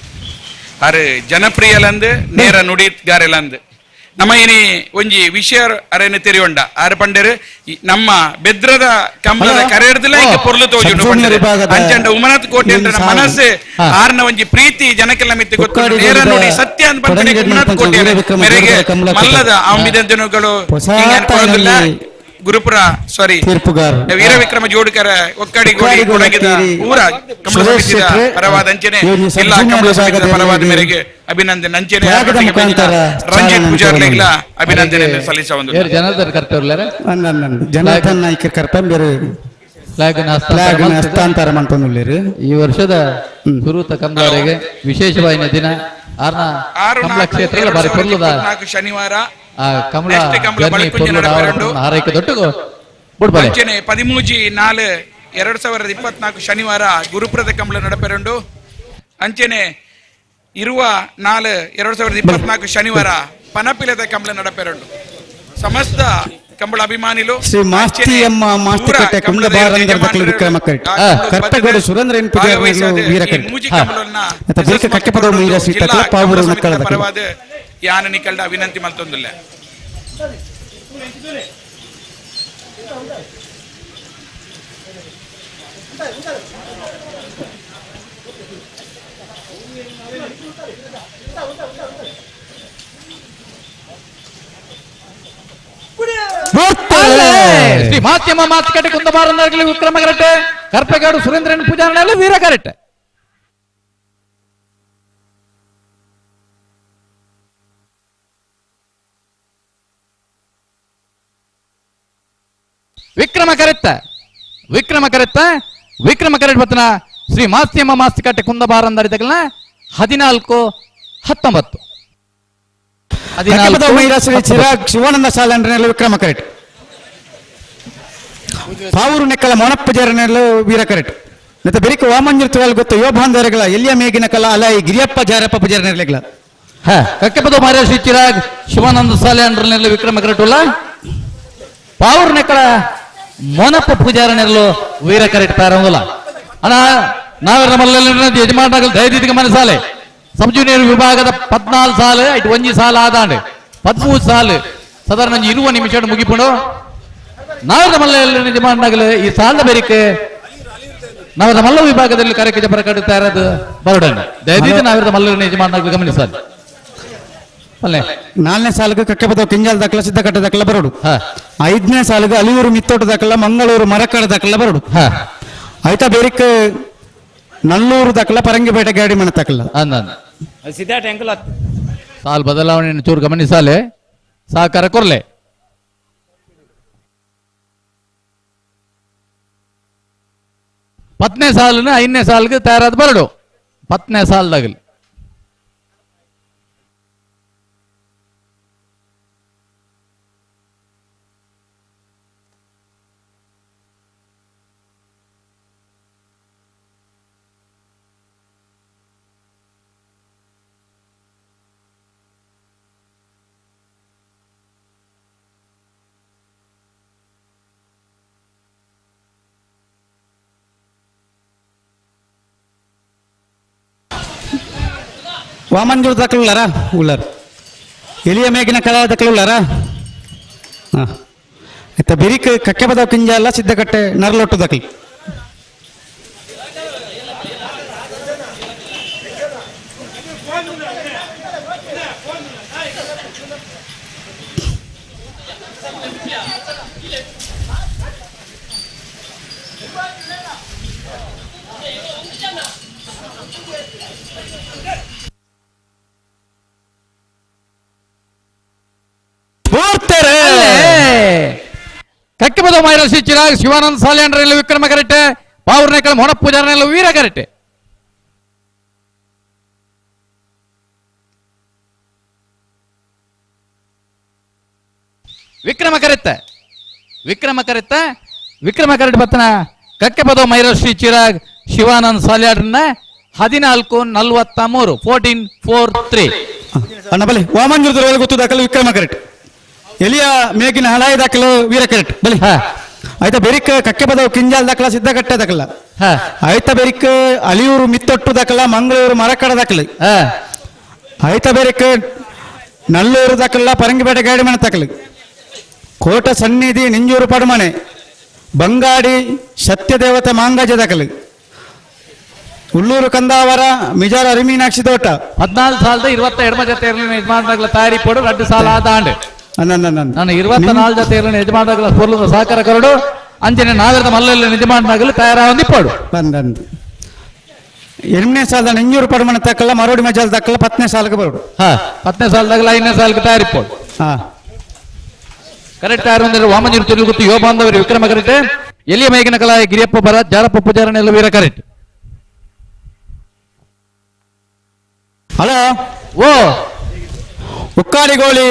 ಆರು ಜನಪ್ರಿಯಲಂದು ನೇರ ನುಡಿಗಾರೆಲಂದು ನಮ್ಮ ಇನಿ ಒಂಜಿ ವಿಷಯ ಅರೆನ ತೆರಿಯೊಂಡ ಆರು ಪಂಡೇರು ನಮ್ಮ ಬೆದ್ರದ ಕಂಬಳದ ಕರೆ ಹಿಡ್ದಿಲ್ಲ ಈಗ ಪೊರ್ಲು ತೋಜುಂಡು ಪಂಡೇರು ಅಂಚಂಡ ಉಮನಾಥ್ ಕೋಟೆ ಅಂದ್ರೆ ಮನಸ್ಸು ಆರ್ನ ಒಂಜಿ ಪ್ರೀತಿ ಜನಕ್ಕೆಲ್ಲ ಮಿತ್ತಿ ಗೊತ್ತು ನೇರ ನೋಡಿ ಸತ್ಯ ಅಂತ ಪಂಪನೆ ಉಮನಾಥ್ ಕೋಟೆ ಮೇರೆಗೆ ಮಲ್ಲದ ಆಂಬಿದಂತನುಗಳು ಕೊಡೋದಿಲ್ಲ ಗುರುಪುರ ಸಾರಿ ವೀರ ವಿಕ್ರಮ ಜೋಡುಕರ ಒಕ್ಕಡಿ ಗೋಡಿ ಕೊಡಗಿದ ಊರ ಕಮಲ ಸಮಿತಿಯ ಪರವಾದ ಅಂಚನೆ ಎಲ್ಲ ಕಮಲ ಸಮಿತಿಯ ಪರವಾದ ಮೇರೆಗೆ ಅಭಿನಂದನೆ ಅಂಚನೆ ರಂಜಿತ್ ಪೂಜಾರ್ಲೆಗ್ಲ ಅಭಿನಂದನೆ ಸಲ್ಲಿಸ ಒಂದು ಜನಾರ್ದನ್ ಕರ್ತವ್ಯ ಜನಾರ್ದನ್ ನಾಯ್ಕ ಕರ್ತವ್ಯ ಹಸ್ತಾಂತರ ಮಾಡ್ಕೊಂಡು ಈ ವರ್ಷದ ಸುರೂತ ಕಂಬಳವರೆಗೆ ವಿಶೇಷವಾದ ದಿನ ಆರ್ನ ಕಮಲ ಕ್ಷೇತ್ರ ಬಾರಿ ಪೊರ್ಲುದ ಶನಿವಾರ ಕಮಲ ಹಾರೈಕೆ ದೊಡ್ಡ 13/4/2024 ಶನಿವಾರ ಗುರುಪ್ರದ ಕಮಲ ನಡಪೆರಂಡು ಅಂಚನೆ 24/2024 ಶನಿವಾರ ಪನಪಿಲದ ಕಮಲ ನಡಪೆರಂಡು ಸಮಸ್ತ ಕಂಬಳ ಅಭಿಮಾನಿಲು ಶ್ರೀ ಮಾಸ್ತಿಯಮ್ಮ ಮಾಸ್ತಿಕಟ್ಟೆ ಕುಂಡ ಬಾರಂದರ ದಕ್ಕಲು ವಿಕ್ರಮ ಕರೆಟ್ ಕರ್ತಗೋಡು ಸುರೇಂದ್ರ ಎನ್ ಪೂಜಾರಿ ವೀರ ಕರೆಟ್ ಮತ್ತ ಬೇಕ ಕಕ್ಕೆಪದ ಮೀರ ಶ್ರೀ ತಕ್ಲ ಪಾವೂರು ನಕ್ಕಳ ಪರವಾದ ಯಾನ ನಿಕಲ್ಡ ವಿನಂತಿ ಮಲ್ತೊಂದುಲ್ಲ. ಶ್ರೀ ಮಾಧ್ಯಮ ಮಾತುಕತೆ ಕುಂದಬಾರಂದರ್ಗಲಿ ವಿಕ್ರಮ ಕರೆಕ್ಟ್ ಕರ್ಪೆಗಾಡು ಸುರೇಂದ್ರನ್ ಪೂಜಾರಣೆ ವೀರ ಕರೆಕ್ಟ್ ವಿಕ್ರಮ ಕರೆತ್ತ ವಿಕ್ರಮ ಕರೆತ್ತ ವಿಕ್ರಮ ಕರೆಕ್ಟ್ ಬತ್ತನ ಶ್ರೀ ಮಾಸ್ತಿಯಮ್ಮ ಮಾಸ್ತಿಕಟ್ಟೆ ಕುಂದಬಾರಂದರಿದಗಲ 14-19 ಶ್ರೀ ಚಿರಾಗ್ ಶಿವಾನಂದ ಸಾಲಂಡ್ರನೆಲ್ಲ ವಿಕ್ರಮ ಕರೆಕ್ಟ್ ಪಾವೂರು ನೆಕ್ಕಲ ಮೊನಪ್ಪ ಜರನೆಲ್ಲ ವೀರ ಕರೆಕ್ಟ್ ಮತ್ತೆ ಬೆರಿಕ ವಾಮಂಜರ್ ತುವಲ್ ಗೊತ್ತ ಯೋಭಾಂದರಗಳ ಎಲ್ಲಿಯ ಮೇಗಿನ ಕಲ ಅಲಾಯಿ ಗಿರಿಯಪ್ಪ ಜಾರಪ್ಪ ಪೂಜಾರನೆಲ್ಲ ಕಕ್ಕೆಪದ ಮಾರ್ಯ ಶ್ರೀ ಚಿರಾಗ್ ಶಿವಾನಂದ ಸಾಲೆ ಅಂಡ್ರನೆಲ್ಲ ವಿಕ್ರಮ ಕರೆಕ್ಟ್ ಉಲ್ಲ ಪಾವೂರು ನೆಕ್ಕಲ ಮೋನಪ್ಪ ಪೂಜಾರನೆಲ್ಲೋ ವೀರ ಕರೆಕ್ಟ್ ಪ್ರಾರಂಭಲ್ಲ ಅಣ್ಣ ನಾವೇ ನಮ್ಮಲ್ಲಿ ಯಜಮಾನಗಳು ದಯದೀತಿಗೆ ಮನಸಾಲೆ ಸಬ್ ಜೂನಿಯರ್ ವಿಭಾಗದ 14 ಸಾಲು ಇಟ್ಟು ಒಂಜಿ ಸಾಲ ಆದಾಂಡ್ 13 ಸಾಲು ಸಾಧಾರಣ ಒಂಜಿ 20 ನಿಮಿಷ ಮುಗಿಪುಂಡು ನಾವೇ ನಮ್ಮಲ್ಲಿ ಯಜಮಾನಗಳು ಈ ಸಾಲದ ಬೇರಿಕೆ ನಾವೇ ಮಲ್ಲ ವಿಭಾಗದಲ್ಲಿ ಕಾರ್ಯಕ್ರಮ ಬರಕಡುತ್ತಾ ಇರೋದು ಬರೋಡಣ್ಣ ದಯದೀತಿ ನಾವಿರದ ಮಲ್ಲ ಯಜಮಾನಗಳು ಗಮನಿಸಾలి. ನಾಲ್ಕನೇ ಸಾಲಿಗೆ ಕಕ್ಕೆಪದ ಕಿಂಜಾಲ್ ದಾಖಲ ಸಿದ್ದಕಟ್ಟೆ ದಾಖಲ ಬರೋಡು. ಐದನೇ ಸಾಲಿಗೆ ಅಲಿಯೂರು ಮಿತ್ತೋಟ ದಾಖಲ ಮಂಗಳೂರು ಮರಕಡ ದಾಖಲ ಬರೋಡು. ಆಯ್ತಾ ಬೇರಿಕ್ ನಲ್ಲೂರು ದಾಖಲ ಪರಂಗಿಪೇಟೆ ಗಾಡಿ ಮನೆ ತಕಲ ಸಾಲ್ ಬದಲಾವಣೆ ಚೂರು ಗಮನಿಸಾಲೆ ಸಹಕಾರ ಕೊರ್ಲೆ. ಪತ್ನೇ ಸಾಲಿನ ಐದನೇ ಸಾಲಿಗೆ ತಯಾರಾದ ಬರಡು ಪತ್ನೇ ಸಾಲ್ದಾಗಲಿ ವಾಮಂಜೂರ್ ದಾಖಲು ಉಳ್ಳಾರ ಉಳ್ಳಾರ ಎಲಿಯ ಮೇಗಿನ ಕಲಾ ದಾಖಲು ಉಳ್ಳಾರ ಹಾಂ ಆಯ್ತಾ ಬಿರಿಕ್ ಕಕ್ಕೆಪದ ಕಿಂಜಾಲ ಸಿದ್ದಕಟ್ಟೆ ನರಲೊಟ್ಟು ದಾಖಲು. ಕಕ್ಕೆಪದ ಮೈರಸಿ ಚಿರಾಗ್ ಶಿವಾನಂದ ಸಾಲ್ಯಾಂಡ್ರಲ್ಲಿ ವಿಕ್ರಮ ಕರೆಕ್ಟ್ ಪಾವೂರ್ನೇಕಲ್ ಮೊಣಪ್ಪ ಪೂಜಾರನೆಲ್ಲ ವೀರ ಕರೆಕ್ಟ್. ವಿಕ್ರಮ ಕರೆತ್ತ ವಿಕ್ರಮ ಕರೆತ್ತ ವಿಕ್ರಮ ಕರೆಕ್ಟ್ ಬತ್ತನ ಕಕ್ಕೆಪದ ಮೈರಶ್ರೀ ಚಿರಾಗ್ ಶಿವಾನಂದ ಸಾಲ್ಯಾಡ್ರನ್ನ 14-43 14-43. ಅಣ್ಣ ಬಲಿ ವಾಮಂಜೂರ್ ಗೊತ್ತು ದಾಖಲು ವಿಕ್ರಮ ಕರೆಕ್ಟ್ ಎಲಿಯ ಮೇಗಿನ ಹಳಾಯಿ ದಾಖಲು ವೀರ ಕರೆಕ್ಟ್ ಬಲಿ. ಆಯ್ತಾ ಬೆರಿಕ್ ಕಕ್ಕೆಪದ ಕಿಂಜಾಲ್ ದಾಖಲ ಸಿದ್ದಕಟ್ಟೆ ದಾಖಲ. ಆಯ್ತಾ ಬೆರಿಕ್ ಅಲಿಯೂರು ಮಿತ್ತೊಟ್ಟು ದಾಖಲ ಮಂಗಳೂರು ಮರಕಡ ದಾಖಲು. ಆಯ್ತಾ ಬೆರಿಕ್ ನಲ್ಲೂರು ದಕ್ಕಲ್ಲ ಪರಂಗಿಪೇಟೆ ಗಾಡಿ ಮನೆ ತಕಲು ಕೋಟ ಸನ್ನಿಧಿ ನಿಂಜೂರು ಪಡುಮನೆ ಬಂಗಾಡಿ ಸತ್ಯದೇವತೆ ಮಾಂಗಜ ದಕಲು ಉಳ್ಳೂರು ಕಂದಾವರ ಮಿಜಾರ ಅರಿಮೀನಾಕ್ಷಿ ತೋಟ 14,022 ಜೊತೆ ಯಜಮಾನರಾಗಲ ತಯಾರಿ ಪಡು 2 ಸಾಲ ಆದಾಂಡ್ ನಾನು 24 ಜೊತೆ ಯಜಮಾನರಾಗಲ ಪೊರ್ಲದ ಸಹಕಾರ ಕರಡು ಅಂಚನೆ ನಾಗರದ ಮಲ್ಲಲ್ಲಿ ಯಜಮಾನರಾಗಲು ತಯಾರಾಗಿ ಪಡು ಬಂದಂದು 8ನೇ ಸಾಲದ 500 ಪಡುಮನೆ ತಕ್ಕಲ್ಲ ಮರೋಡಿ ಮಜಾಲ್ ತಕ್ಕಲ್ಲ 10ನೇ ಸಾಲಕ್ಕೆ ಬರೋಡು. 10ನೇ ಸಾಲದಾಗಲ 5ನೇ ಸಾಲಕ್ಕೆ ತಯಾರಿ ಪೋಡು. ಕರೆಕ್ಟ್ ಯಾರು ಅಂದ್ರೆ ವಾಮನೂರು ತಿರುಗುತ್ತು ಯುವ ಬಾಂಧವರು ವಿಕ್ರಮ ಕರೆಕ್ಟ್ ಎಲ್ಲಿಯ ಮೇಗಿನ ಕಲಾ ಗಿರಿಯಪ್ಪ ಭರತ್ ಜಾರಪ್ಪ ಪೂಜಾರನೆಲ್ಲ ವೀರ ಕರೆಕ್ಟ್. ಹಲೋ ಓ ಉಕ್ಕಾಡಿಗೋಳಿ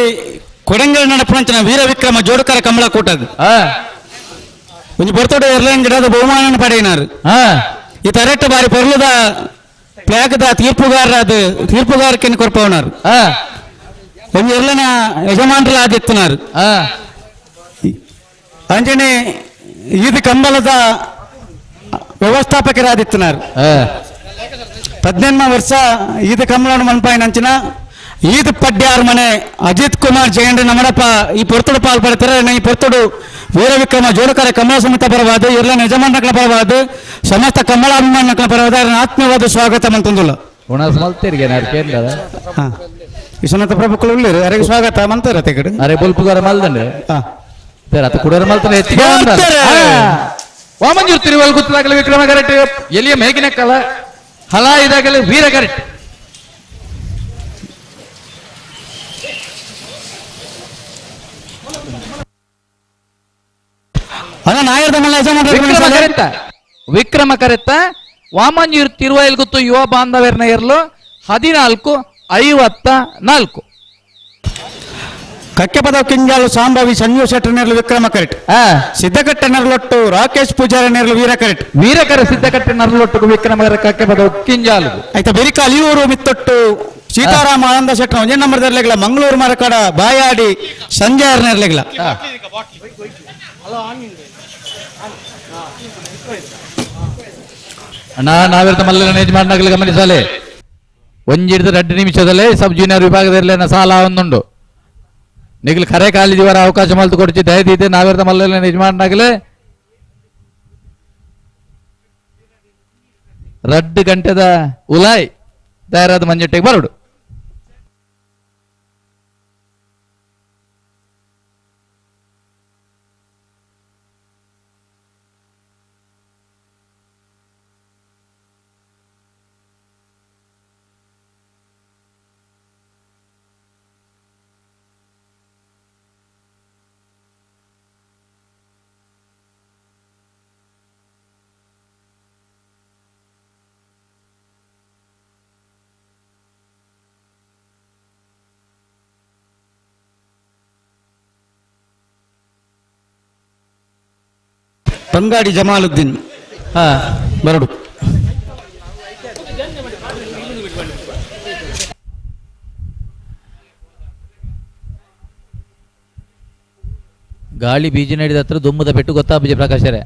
ಕೊಡಂಗಲ್ ನಡಪುಣಂಚಿನ ವೀರ ವಿಕ್ರಮ ಜೋಡುಕರ ಕಮಲ ಕೂಟದು ಒಂಜಿ ಬರ್ತೋಡ ಎರ್ಲೈನ್ ಗಿಡದ ಬಹುಮಾನ ಪಡೆಯಿನಾರು. ಈ ತರೆಟ್ಟ ಬಾರಿ ಪೊರ್ಲದ ಪ್ಯಾಕದ ತೀರ್ಪುಗಾರ ಅದು ತೀರ್ಪುಗಾರಕ್ಕೆ ಕೊರ್ಪವನಾರು ಒಂಜಿ ಎರ್ಲನ ಯಜಮಾನರ ಆದಿತ್ತನಾರು. ಅಂಜನೆ ಈದ್ ಕಂಬಳದ ವ್ಯವಸ್ಥಾಪಕರಾದಿತ್ತನಾರು. 18 ವರ್ಷ ಈದ್ ಕಂಬಳನ ಮನ್ಪಾಯಿನಂಚಿನ ಈದ್ ಪಡ್ಯಾರ್ ಮನೆ ಅಜಿತ್ ಕುಮಾರ್ ಜಯಂಡ್ರ ನಮಡಪ್ಪ ಈ ಪೊರ್ತುಡು ಪಾಲ್ ಪಡ್ತಾರೆ. ಈ ಪೊರ್ತುಡು ವೀರವಿಕ್ರಮ ಜೋಡುಕರ ಕಮಲ ಸಮಿತ ಪರವಾದ ಇರ್ಲನ ಯಜಮಾನರ ಪರವಾದ ಸಮಸ್ತ ಕಮಲಾಭಿಮಾನಗಳ ಪರವಾದ ಆತ್ಮೀಯವಾದ ಸ್ವಾಗತ ಮಂತಂದುಲ್ಲ. ವಿಶ್ವನಾಥ ಪ್ರಭುಗಳು ಉಳ್ಳೇರು ಅರೆಗೆ ಸ್ವಾಗತ ಮಂತಾರ ತೆಗಡು ಅರೆ ಬೊಲ್ಪುಗಾರ ಮಲ್ದಂಡೆ ಕುಡೋರ ಮಲ್ತಾನೆ ಹೆಚ್ಚಿಗೆ ವಾಮಂಜೂರು ತಿರುವಲ್ ಗೊತ್ತಾಗಲಿ ವಿಕ್ರಮ ಕರೆಕ್ಟ್ ಎಲ್ಲಿಯ ಮೇಗಿನ ಕಲ ಹಲ ಇದಾಗಲಿ ವೀರ ಕರೆಕ್ಟ್. ವಿಕ್ರಮ ಕರೆತ್ತ ವಾಮಂಜೂರು ತಿರುವೈಲ್ ಗೊತ್ತು ಯುವ ಬಾಂಧವ್ಯರ್ನ ಇರಲು 14:54. ಕಕ್ಕೆಪದ ಕಿಂಜಾಲು ಸಾಂಬವಿ ಸಂಜೀವ್ ಶೆಟ್ಟರ್ ನೆರಳು ವಿಕ್ರಮ ಕರೆಕ್ಟ್. ಸಿದ್ದಕಟ್ಟೆ ನೆರಳೊಟ್ಟು ರಾಕೇಶ್ ಪೂಜಾರಿ ನೆರಳು ವೀರ ಕರೆಕ್ಟ್. ವೀರಕರ ಸಿದ್ದಕಟ್ಟೆ ನರಳೊಟ್ಟು ವಿಕ್ರಮ ಕಕ್ಕೆಪದ ಕಿಂಜಾಲು ಆಯ್ತಾ ಬೆರಿಕ ಅಲಿಯೂರು ಮಿತ್ತೊಟ್ಟು ಸೀತಾರಾಮ ಆನಂದ ಶೆಟ್ಟರ್ ಒಂದೇ ನಂಬರ್ ನೆರಳಿಗಳ ಮಂಗಳೂರು ಮರಕಡ ಬಾಯಾಡಿ ಸಂಜಯ್ ನೆರಳಿಗಳ. ಅಣ್ಣ ನಾವಿರ್ತ ಮಲ್ಲ ಯಜಮಾನನಾಗಲಿ ಗಮನಿಸಲೆ ಒಂಜಿಡ್ದು 2 ನಿಮಿಷದಲ್ಲೇ ಸಬ್ ಜೂನಿಯರ್ ವಿಭಾಗದಲ್ಲಿ ಸಾಲ ಒಂದುಂಡು ನಿಗಲು ಕರೆ ಕಾಲಿದಿವರ ಅವಕಾಶ ಮಲ್ತು ಕೊಡ್ಚಿ ದಯದೀತೆ ನಾವಿರ್ತ ಮಲ್ಲ ಯಜಮಾನನಾಗಲಿ 2 ಗಂಟೆದ ಉಲಾಯ್ ತಯಾರಾದ ಮಂಜಟ್ಟೆಗೆ ಬರಡು. ಬಂಗಾಡಿ ಜಮಾಲುದ್ದೀನ್ ಬರಡು. ಗಾಳಿ ಬೀಜ ನಡೆದ ಹತ್ರ ದುಮ್ಮದ ಪೆಟ್ಟು ಗೊತ್ತಾ ಪ್ರಕಾಶರೇ.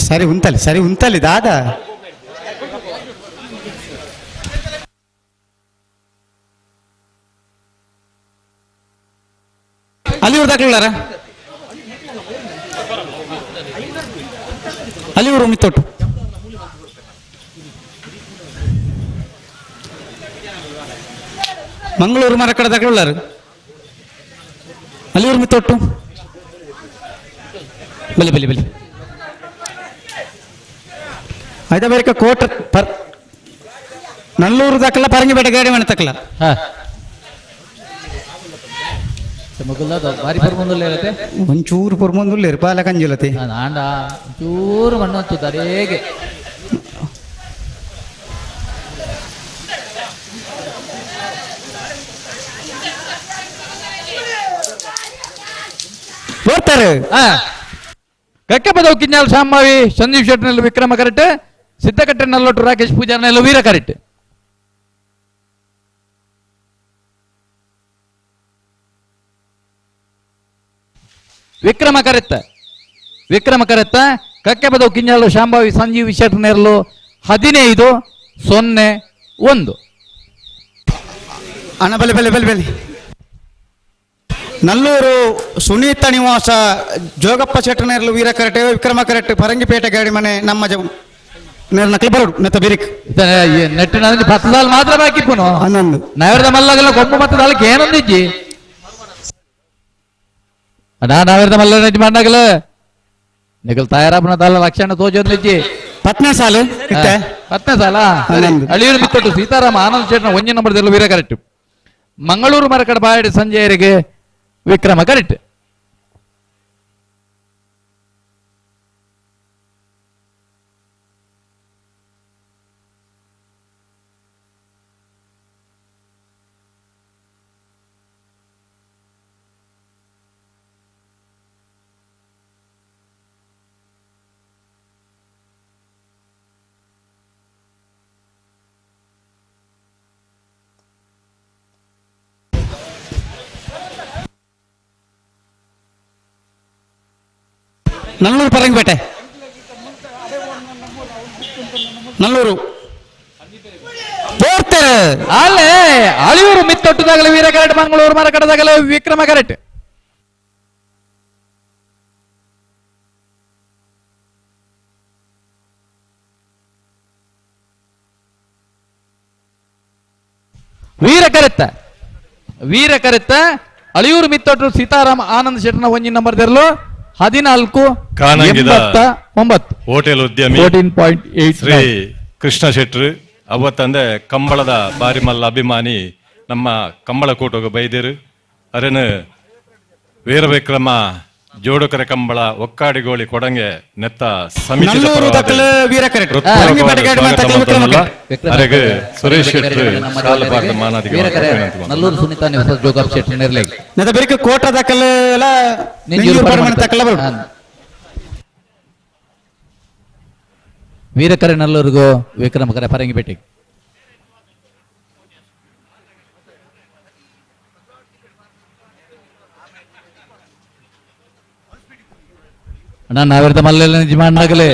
ಸರಿ ಉಂತಲಿ ಸರಿ ಉಂತಲಿ ದಾದಾ ಅಲ್ಲಿ ದಾಖಲಾರ ಅಲ್ಲಿ ಊರು ಮಿತ್ತೊಟ್ಟು ಮಂಗಳೂರು ಮರಕಡೆ ದಾಖಲಾರು ಅಲ್ಲಿ ಊರು ಮಿತ್ತೊಟ್ಟು ಬಲಿ ಬಲಿ ಬಲಿ ಆಯ್ತಾ ಬೇರೆ ಕೋಟ ಪರ್ ನಲ್ಲೂರು ದಾಖಲ ಪರಂಗಿಪೇಟೆ ಗಾಡಿ ಮನೆ ತಕ್ಕಲ ಬಾರಿ ಪರ್ಮಂದುಲ್ಲೇರತೆ ಒಂಚೂರು ಪರ್ಮಂದುಲ್ಲೇರು ಪಾಲ ಕಂಜಿಲತೆ ಆಂಡ ಒಂಚೂರು ಮಣ್ಣು ಹಚ್ಚುತ್ತಾರೆ ಹೇಗೆ ಬರ್ತಾರೆ. ಕಕ್ಕೆಪದವು ಕಿಂಜಾಲ್ ಶಾಂಭಾವಿ ಸಂದೀಪ್ ಶೆಟ್ಟಿನಲ್ಲಿ ವಿಕ್ರಮ ಕರೆಕ್ಟ್, ಸಿದ್ದಕಟ್ಟೆ ನಲ್ಲೊಟ್ಟು ರಾಕೇಶ್ ಪೂಜಾರ್ನೆಲ್ಲ ವೀರ ಕರೆಕ್ಟ್. ವಿಕ್ರಮ ಕರೆತ್ತ, ವಿಕ್ರಮ ಕರೆತ್ತ ಕಕ್ಕೆಪದವು ಕಿಂಜಾಲು ಶಾಂಭಾವಿ ಸಂಜೀವ್ ಶೆಟ್ಟನೆರಲು 15 0 1. ಅಣ್ಣ ಬಲೆ ಬಲೆ ಬಲೆ ಬಲೆ. ನಲ್ಲೂರು ಸುನೀತ ನಿವಾಸ ಜೋಗಪ್ಪ ಶೆಟ್ಟನೇರ್ಲು ವೀರ ಕರೆಕ್ಟ್, ವಿಕ್ರಮ ಕರೆಕ್ಟ್, ಪರಂಗಿಪೇಟೆ ಗಾಡಿ ಮನೆ ನಮ್ಮ ನಕಲಿ ಬರೋಡು ನೆತ್ತ ಬಿರಿಕ್ ನೆಟ್ಟಿನ ಪತ್ತದಾಲ್ ಮಾತ್ರ ಬಾಕಿ ಪುನಃ 11. ನಗರದ ಮಲ್ಲಗಲ್ಲ ಕೊಂಬು ಮತ್ತದಾಲಕ್ಕೆ ಏನೊಂದಿಜ್ಜಿ ಅಣ್ಣ. ನಗರದ ಮಲ್ಲ ನೆಜ್ಜಿ ಮಾಡಾಗಲ ನಿಗಲ್ ತಯಾರಾಪನ ದಾಲ ಲಕ್ಷಣ ತೋಜೊಂದಿಜ್ಜಿ. ಪತ್ನೇ ಸಾಲು ಪತ್ನೇ ಸಾಲ ಅಳಿಯೂರು ಬಿತ್ತೊಟ್ಟು ಸೀತಾರಾಮ ಆನಂದ್ ಶೆಟ್ಟನ 1 ನಂಬರ್ ವೀರ ಕರೆಕ್ಟ್. ಮಂಗಳೂರು ಮರಕಡ ಬಾಯಡಿ ಸಂಜಯರಿಗೆ ವಿಕ್ರಮ ಕರೆಕ್ಟ್. ನಲ್ಲೂರು ಪರಂಗಿಪೇಟೆ ನಲ್ಲೂರು ಅಲ್ಲೇ ಅಳಿಯೂರು ಮಿತ್ತೊಟ್ಟುದಾಗಲೇ ವೀರ ಕರೆಕ್ಟ್, ಮಂಗಳೂರು ಮರಕಡದಾಗಲೇ ವಿಕ್ರಮ ಕರೆಕ್ಟ್. ವೀರ ಕರೆತ್ತ, ವೀರ ಕರೆತ್ತ ಅಳಿಯೂರು ಮಿತ್ತೊಟ್ಟು ಸೀತಾರಾಮ ಆನಂದ್ ಶೆಟ್ಟನ 1 ನಂಬರ್ ತೆರಲು 14 89. ಹೋಟೆಲ್ ಉದ್ಯಮಿ 14.8 ಶ್ರೀ ಕೃಷ್ಣ ಶೆಟ್ರು ಅವತ್ತಂದೆ ಕಂಬಳದ ಬಾರಿಮಲ್ಲ ಅಭಿಮಾನಿ ನಮ್ಮ ಕಂಬಳ ಕೂಟೋಗ ಬೈದಿರು. ಅರೇನು ವೀರವಿಕ್ರಮ ಜೋಡುಕರೆ ಕಂಬಳ ಒಕ್ಕಾಡಿಗೋಳಿ ಕೊಡಂಗೆ ನೆತ್ತ ಸಮಿತಿದ ಅರೆಗೆ ಸುರೇಶ್ ಶೆಟ್ರು ಸಾಲಬಾರದ ಮಾನಾದಿಗೆ ನಲ್ಲೂರು ಸುನೀತಾ ನಿವಾಸ ಜೋಗಪ್ಪ ಶೆಟ್ರು ನೆರಲಿ ಕೋಟ ದಾಖಲೆ ವೀರಕರೆ ನಲ್ಲೂರಿಗೂ ವಿಕ್ರಮಕರೆ ಪರಂಗಿಪೇಟೆಗೆ. ಅಣ್ಣ ನಾವಿರ್ದ ಮಲ್ಲೆಲ್ಲ ನಿಜಮಾನಾಗಲೇ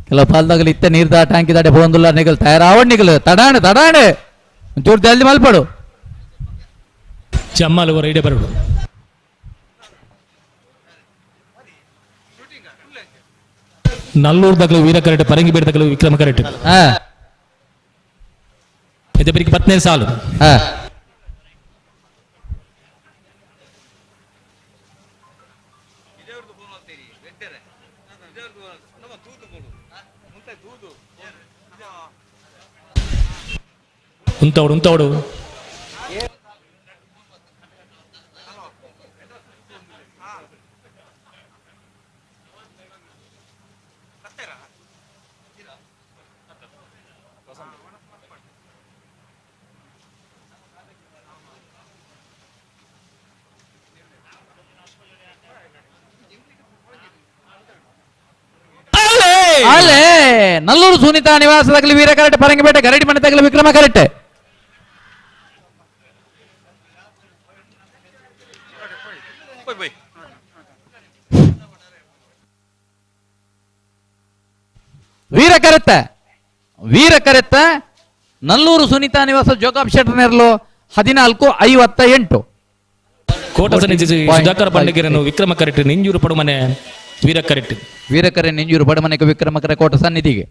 ಕೆಲವು ಪಾಲ್ದಾಗಲಿ ಇತ್ತ ನೀರ್ದ ಟ್ಯಾಂಕಿ ದಾಡೆ ಪೋಂದುಲ್ಲ ನಿಗಲ್ ತಯಾರಾವಡ್ ನಿಗಲ್ ತಡಾಣೆ ತಡಾಣೆ ಒಂಚೂರು ಜಲ್ದಿ ಮಲ್ಪಡು. ಜಮ್ಮಾಲು ಹೊರ ಇಡೆ ಬರಡು. ನಲ್ಲೂರು ದಗಲು ವೀರ ಕರೆಕ್ಟ್, ಪರಂಗಿಪೇಟೆ ದಗಲು ವಿಕ್ರಮ ಕರೆಕ್ಟ್. ಇದು 10ನೇ ಸಾಲು. ಉಂತವಡು ಉಂತವಡು ಅಲ್ಲೇ ನಲ್ಲೂರು ಸುನೀತಾ ನಿವಾಸದಾಗಲಿ ವೀರ ಕರೆಕ್ಟ್, ಪರಂಗಿಪೇಟೆ ಗರಡಿ ಮನೆ ತಗಲಿ ವಿಕ್ರಮ ಕರೆಕ್ಟ್. ವೀರ ಕರೆತ್ತ, ವೀರ ಕರೆತ್ತ ನಲ್ಲೂರು ಸುನೀತಾ ನಿವಾಸ ಜೋಗಾಬ್ ಶೆಟ್ಟರ್ ನೆರಳು 14 58. ಕೋಟ ಸನ್ನಿಧಿ ಸುಧಾಕರ್ ಬಂಡಗಿರನು ವಿಕ್ರಮ ಕರೆಕ್ಟ್, ನಿಂಜೂರು ಪಡುಮನೆ ವೀರ ಕರೆಕ್ಟ್. ವೀರಕರೆ ನಿಂಜೂರು ಪಡುಮನೆಗೆ ವಿಕ್ರಮ ಕರೆ ಕೋಟ ಸನ್ನಿಧಿಗೆ.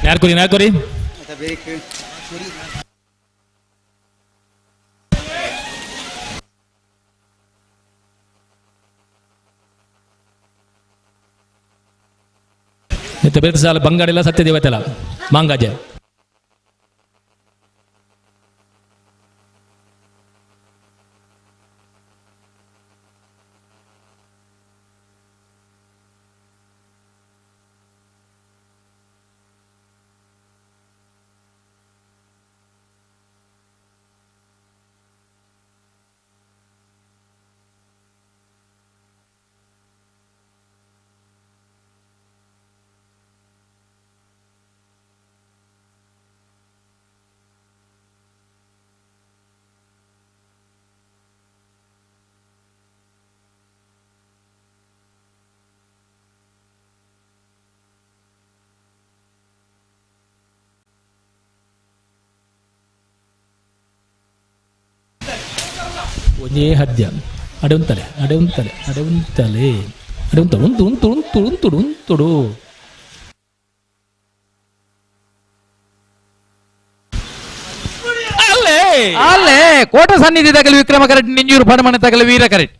ನಾಲ್ಕುರಿ ನಾಲ್ಕುರಿ ಬೇರೆ ಸಾಲ ಬಂಗಾಡಿಲ್ಲ ಸತ್ಯದೇವತೆಲ್ಲ ಮಾಂಗಾಜ. ಒಂಜೇ ಹದ್ಯ ಅಡೆ ಉಂತಲೆ ಅಡೆ ಉಂತಲೆ ಅಡೆ ಉಂತಲೆ ಅಡೆ ಉಂತಡು ಉಂತು ಉಂತು ಉಂತು ಉಂತುಡು ಉಂತುಡು. ಅಲ್ಲೇ ಕೋಟ ಸನ್ನಿಧಿ ತಗಲಿ ವಿಕ್ರಮ ಕರೆಕ್ಟ್, ನಿಂಜೂರು ಪಡಮನೆ ತಗಲಿ ವೀರ ಕರೆಕ್ಟ್.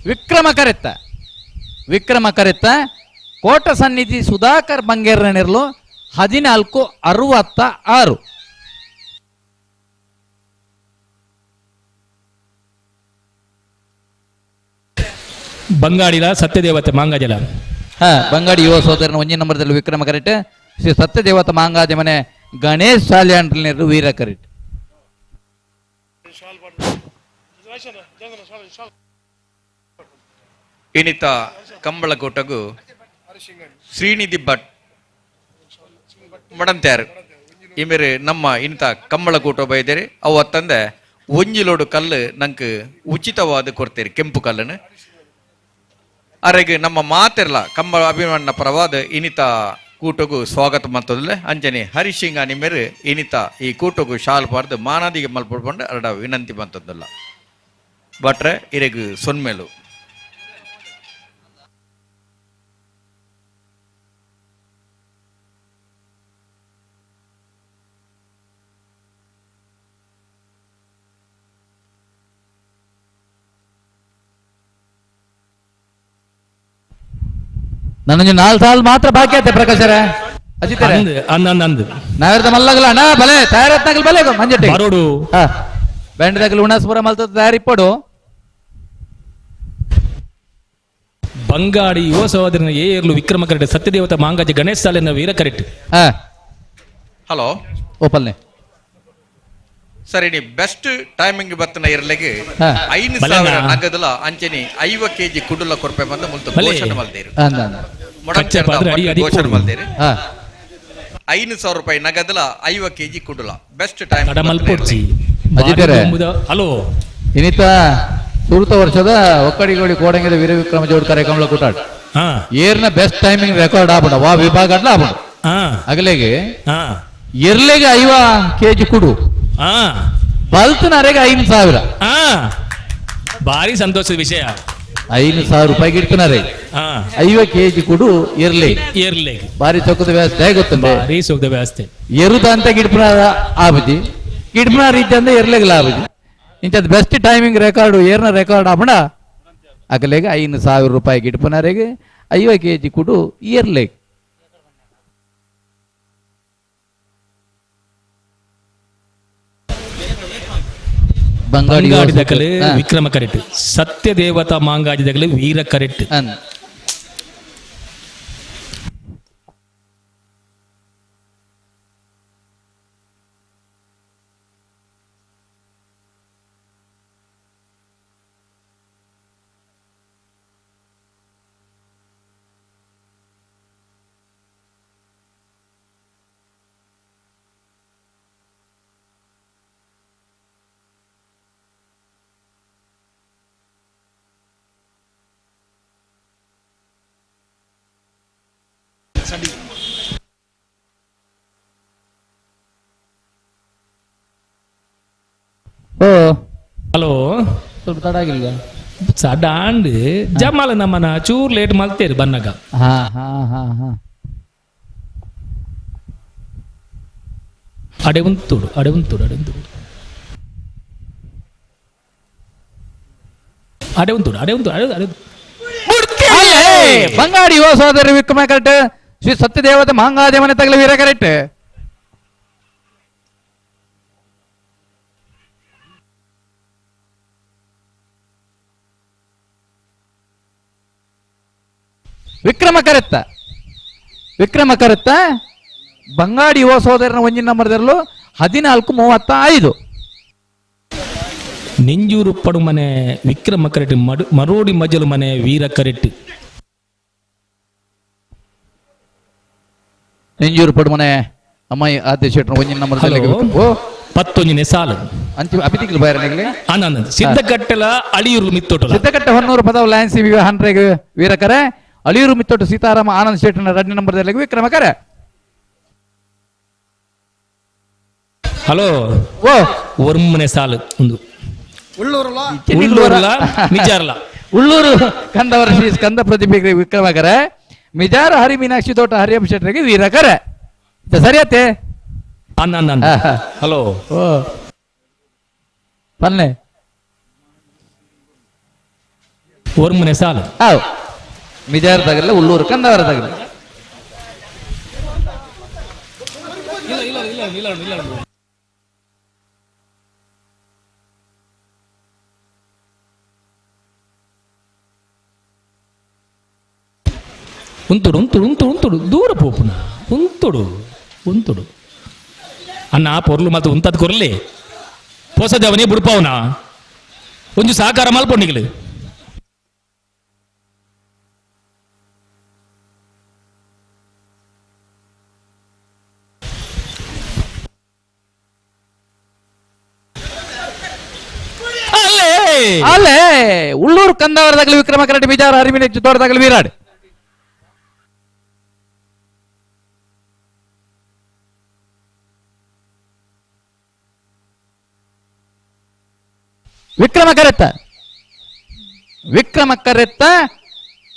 ವಿಕ್ರಮ ಕರೆತ್ತ ವಿಕ್ರಮ ಕರೆತ್ತ ಕೋಟ ಸನ್ನಿಧಿ ಸುಧಾಕರ್ ಬಂಗೇರನಿರಲು 14:66. ಬಂಗಾಡಿಲ ಸತ್ಯದೇವತೆ ಮಾಂಗಾಜಲ. ಹಾ, ಬಂಗಾಡಿ ಯುವ ಸೋದರನ ಒಂಜಿ ನಂಬರ್ದಲ್ಲಿ ವಿಕ್ರಮ ಕರೆಕ್ಟ್, ಶ್ರೀ ಸತ್ಯದೇವತ ಮಾಂಗಾಜ ಮನೆ ಗಣೇಶ್ ಸಾಲ್ಯಾಂಡ್ರನಿರಲು ವೀರ ಕರೆಕ್ಟ್. ಇನಿತ ಕಂಬಳಕೋಟಗು ಶ್ರೀನಿಧಿ ಭಟ್ ಮಡಂತ್ಯಾರು ಇಮೇರು ನಮ್ಮ ಇನಿತ ಕಂಬಳಕೂಟ ಬೈದೇರಿ. ಅವು ಅತ್ತಂದೆ ಒಂಜಿಲೋಡು ಕಲ್ಲು ನಂಗೆ ಉಚಿತವಾದ ಕೊಡ್ತೀರಿ ಕೆಂಪು ಕಲ್ಲನ್ನು. ಅರೆಗೆ ನಮ್ಮ ಮಾತಿರಲ್ಲ ಕಂಬಳ ಅಭಿಮಾನ ಪರವಾದ ಇನಿತ ಕೂಟಗೂ ಸ್ವಾಗತ ಮಾಡ್ತದಲ್ಲ. ಅಂಜನೆ ಹರಿಶಿಂಗ ನಿಮ್ಮೇರು ಇನಿತ ಈ ಕೂಟಗೂ ಶಾಲ್ ಪಾರ್ದು ಮಾನಾದಿಗೆ ಮಲ್ಪಡ್ಕೊಂಡು ಅರಡ ವಿನಂತಿ ಬಂತದ್ದಲ್ಲ ಭಟ್ರೆ ಇರೆಗು ಸೊನ್ಮೇಲು. ನನ್ನ 4 ಸಾಲ ಮಾತ್ರ ಬಾಕಿ ಆಯ್ತೆ ಪ್ರಕಾಶರ ಅಜಿತ್ ನಾವಿರ್ದ ಮಲ್ಲಗಲ ಅಣ್ಣ ಬಲೆ ತಯಾರತ್ನಾಗಲ್ ಬಲೆ ಮಂಜಟ್ಟಿ ಬರೋಡು ಬೆಂಡದಾಗಲ್ ಉಣಸ್ಪುರ ಮಲ್ತದ ತಯಾರಿಪ್ಪಡು. ಬಂಗಾಡಿ ಯುವ ಸಹೋದರನ ಏರ್ಲು ವಿಕ್ರಮ ಕರೆಕ್ಟ್, ಸತ್ಯದೇವತ ಮಾಂಗಾಜಿ ಗಣೇಶ್ ಸಾಲಿನ ವೀರ ಕರೆಕ್ಟ್. ಹಲೋ ಓಪಲ್ನೆ ಸರಿ, ನೀ ಬೆಸ್ಟ್ ಟೈಮಿಂಗ್ ಬತ್ತನ ಇರಲಿಗೆ 5,000 ನಗದಲ ಅಂಚನಿ 50 ಕೆಜಿ ಕುಡುಲ ಕೊರ್ಪೆ ಬಂದ ಮುಲ್ತ ಘೋಷಣೆ ಮಲ್ದೇರು. ಘೋಷಣೆ ಮಲ್ದೇರು 5,000 ರೂಪಾಯಿ ನಗದಲ 50 ಕೆಜಿ ಕುಡುಲ best time. Hello ಇನ್ನಿತ ಸುರುತ ವರ್ಷದ ಒಕ್ಕಡಿಗೋಡಿ ಕೋಡಂಗಿದ ವೀರ ವಿಕ್ರಮ ಜೋಡ್ ಕಾರ್ಯಕ್ರಮ ಕೂಟಾಡ್ ಏರ್ನ best timing record ಆಪುಂಡ ವಾ ವಿಭಾಗ ಆಪುಂಡು. ಅಗಲೆಗೆ ಎರ್ಲೆಗೆ 50 ಕೆಜಿ ಕುಡು ಬಲ್ತನರೆಗೆ 5,000. ಭಾರಿ ಸಂತೋಷದ ವಿಷಯ. 5,000 ರೂಪಾಯಿ ಗಿಡ್ತನರೆ 50 ಕೆಜಿ ಕುಡು ಎರ್ಲೆ ಎರ್ಲೆ ಭಾರಿ ಚೊಕ್ಕದ ವ್ಯವಸ್ಥೆ ಗೊತ್ತುಂಟು. ಭಾರಿ ಚೊಕ್ಕದ ವ್ಯವಸ್ಥೆ ಎರುದ ಅಂತ ಗಿಡ್ಪನ ಆಬುಜಿ ಗಿಡ್ಪನ ರೀತಿ ಅಂದ್ರೆ ಎರ್ಲೆಗೆ ಲಾಭಜಿ. ಇಂಥದ್ದು best timing record ಏರ್ನ record ಆಪಣ ಅಗಲೆಗೆ 5,000 ರೂಪಾಯಿ ಗಿಡ್ಪನರೆಗೆ 50 ಕೆಜಿ ಕುಡು ಎರ್ಲೆ. ಬಂಗಾಡಿ ದಕಲೆ ವಿಕ್ರಮ ಕರೆಕ್ಟ್, ಸತ್ಯದೇವತಾ ಮಾಂಗಾಜಿ ದಕಲೆ ವೀರ ಕರೆಕ್ಟ್. ಹಲೋ ಸ್ವಲ್ಪ ತಡ ಆಗಿಲ್ಲ ಸಡಾಂಡ್ ಜಮಾಲ ನಮ್ಮನ ಚೂರ್ ಲೇಟ್ ಮಲ್ತೇರಿ ಬನ್ನಗ. ಹಾ ಹಾ ಹಾ ಹಾ ಅಡೆ ಉಂತುಡು ಅಡೆ ಉಂತುಡು ಅಡೆ ಉಂತುಡು ಅಡೆ ಉಂತುಡು ಅಡೆ ಉಂತುಡು ಅಡೆ ಅಡೆ. ಬಂಗಾಡಿ ಯುವ ಸೋದರಿ ವಿಕ್ರಮ ಕರೆಕ್ಟ್, ಶ್ರೀ ಸತ್ಯದೇವತೆ ಮಾಂಗಾದೇವನ ತಗಲಿ ವೀರ ಕರೆಕ್ಟ್. ವಿಕ್ರಮ ಕರೆತ್ತ ವಿಕ್ರಮ ಕರೆತ್ತ ಬಂಗಾಡಿ ಯುವ ಸೋದರನ ಒಂಜಿನ ನಂಬರ್ದಲ್ಲೂ 14:35. ನಿಂಜೂರು ಪಡುಮನೆ ವಿಕ್ರಮ ಕರೆಕ್ಟ್, ಮರೋಡಿ ಮಜಲು ಮನೆ ವೀರ ಕರೆಕ್ಟ್. ನಿಂಜೂರು ಪಡುಮನೆ ಅಮ್ಮಾಯಿ ಆದ್ಯ ಶೆಟ್ರ ಒಂಜಿನ ನಂಬರ್. ಓ ಪತ್ತೊಂಜಿನೇ ಸಾಲು ಅಂಚೆ ಅಭಿತಿಕ್ಲು ಬೈರನಿಗ್ಲಿ ಆನಂದ್ ಸಿದ್ಧಕಟ್ಟೆಲ ಅಳಿಯೂರು ಮಿತ್ತೋಟಲ ಸಿದ್ಧಕಟ್ಟೆ ಹೊನ್ನೂರು ಪದವು Lions V ಹಂಡ್ರೆಗ್ ವೀರಕರೆ Aliyur ಮಿತ್ತೋಟು Sitarama Anand ಶೆಟ್ಟನ Reddy ನಂಬರ್ದಲ್ಲಿ ವಿಕ್ರಮಕರೆ. Hello ಓ ಒರ್ಮನೆ ಸಾಲು ಒಂದು ಉಳ್ಳೂರಲ ಮಿಜಾರಲ ಉಳ್ಳೂರು ಕಂದವರ ಶ್ರೀ ಸ್ಕಂದ ಪ್ರತಿಭೆ ವಿಕ್ರಮಕರೆ ಮಿಜಾರ ಹರಿ ಮೀನಾಕ್ಷಿ ತೋಟ ಹರಿಯಪ್ಪ ಶೆಟ್ಟರಿಗೆ ವೀರಕರೆ. ಸರಿಯತ್ತೆ ಹಲೋ ಓ ಪನ್ನೆ ಒರ್ಮನೆ ಸಾಲು how Mijar ತಗಲ್ಲ ಉಳ್ಳೂರು ಕಂದವರ ತಗಲ. ಇಲ್ಲ ಇಲ್ಲ ಇಲ್ಲ ಇಲ್ಲ ಇಲ್ಲ ಉಂತುಡು ಉಂತುಡು ಉಂತುಡು ಉಂತುಡು ದೂರ ಪೋಪುನ ಉಂತುಡು ಉಂತುಡು ಅನ್ನ ಪೊರ್ಲು ಮತ್ತು ಉಂತದ್ ಕೊರ್ಲಿ ಪೋಸದವನೇ ಬುಡ್ಪಾವನ ಒಂಜಿ ಸಹಕಾರ ಮಲ್ಪೊಂಡಿಗಲು. ಅಲ್ಲೇ ಉಳ್ಳೂರು ಕಂದವರದಾಗಲಿ ವಿಕ್ರಮ ಕರಡಿ ಬಿಜಾರ ಹರಿಮಿನ ತೋಟದಾಗಲಿ ವೀರಾಡ್. ವಿಕ್ರಮ ಕರೆತ್ತ ವಿಕ್ರಮ ಕರೆತ್ತ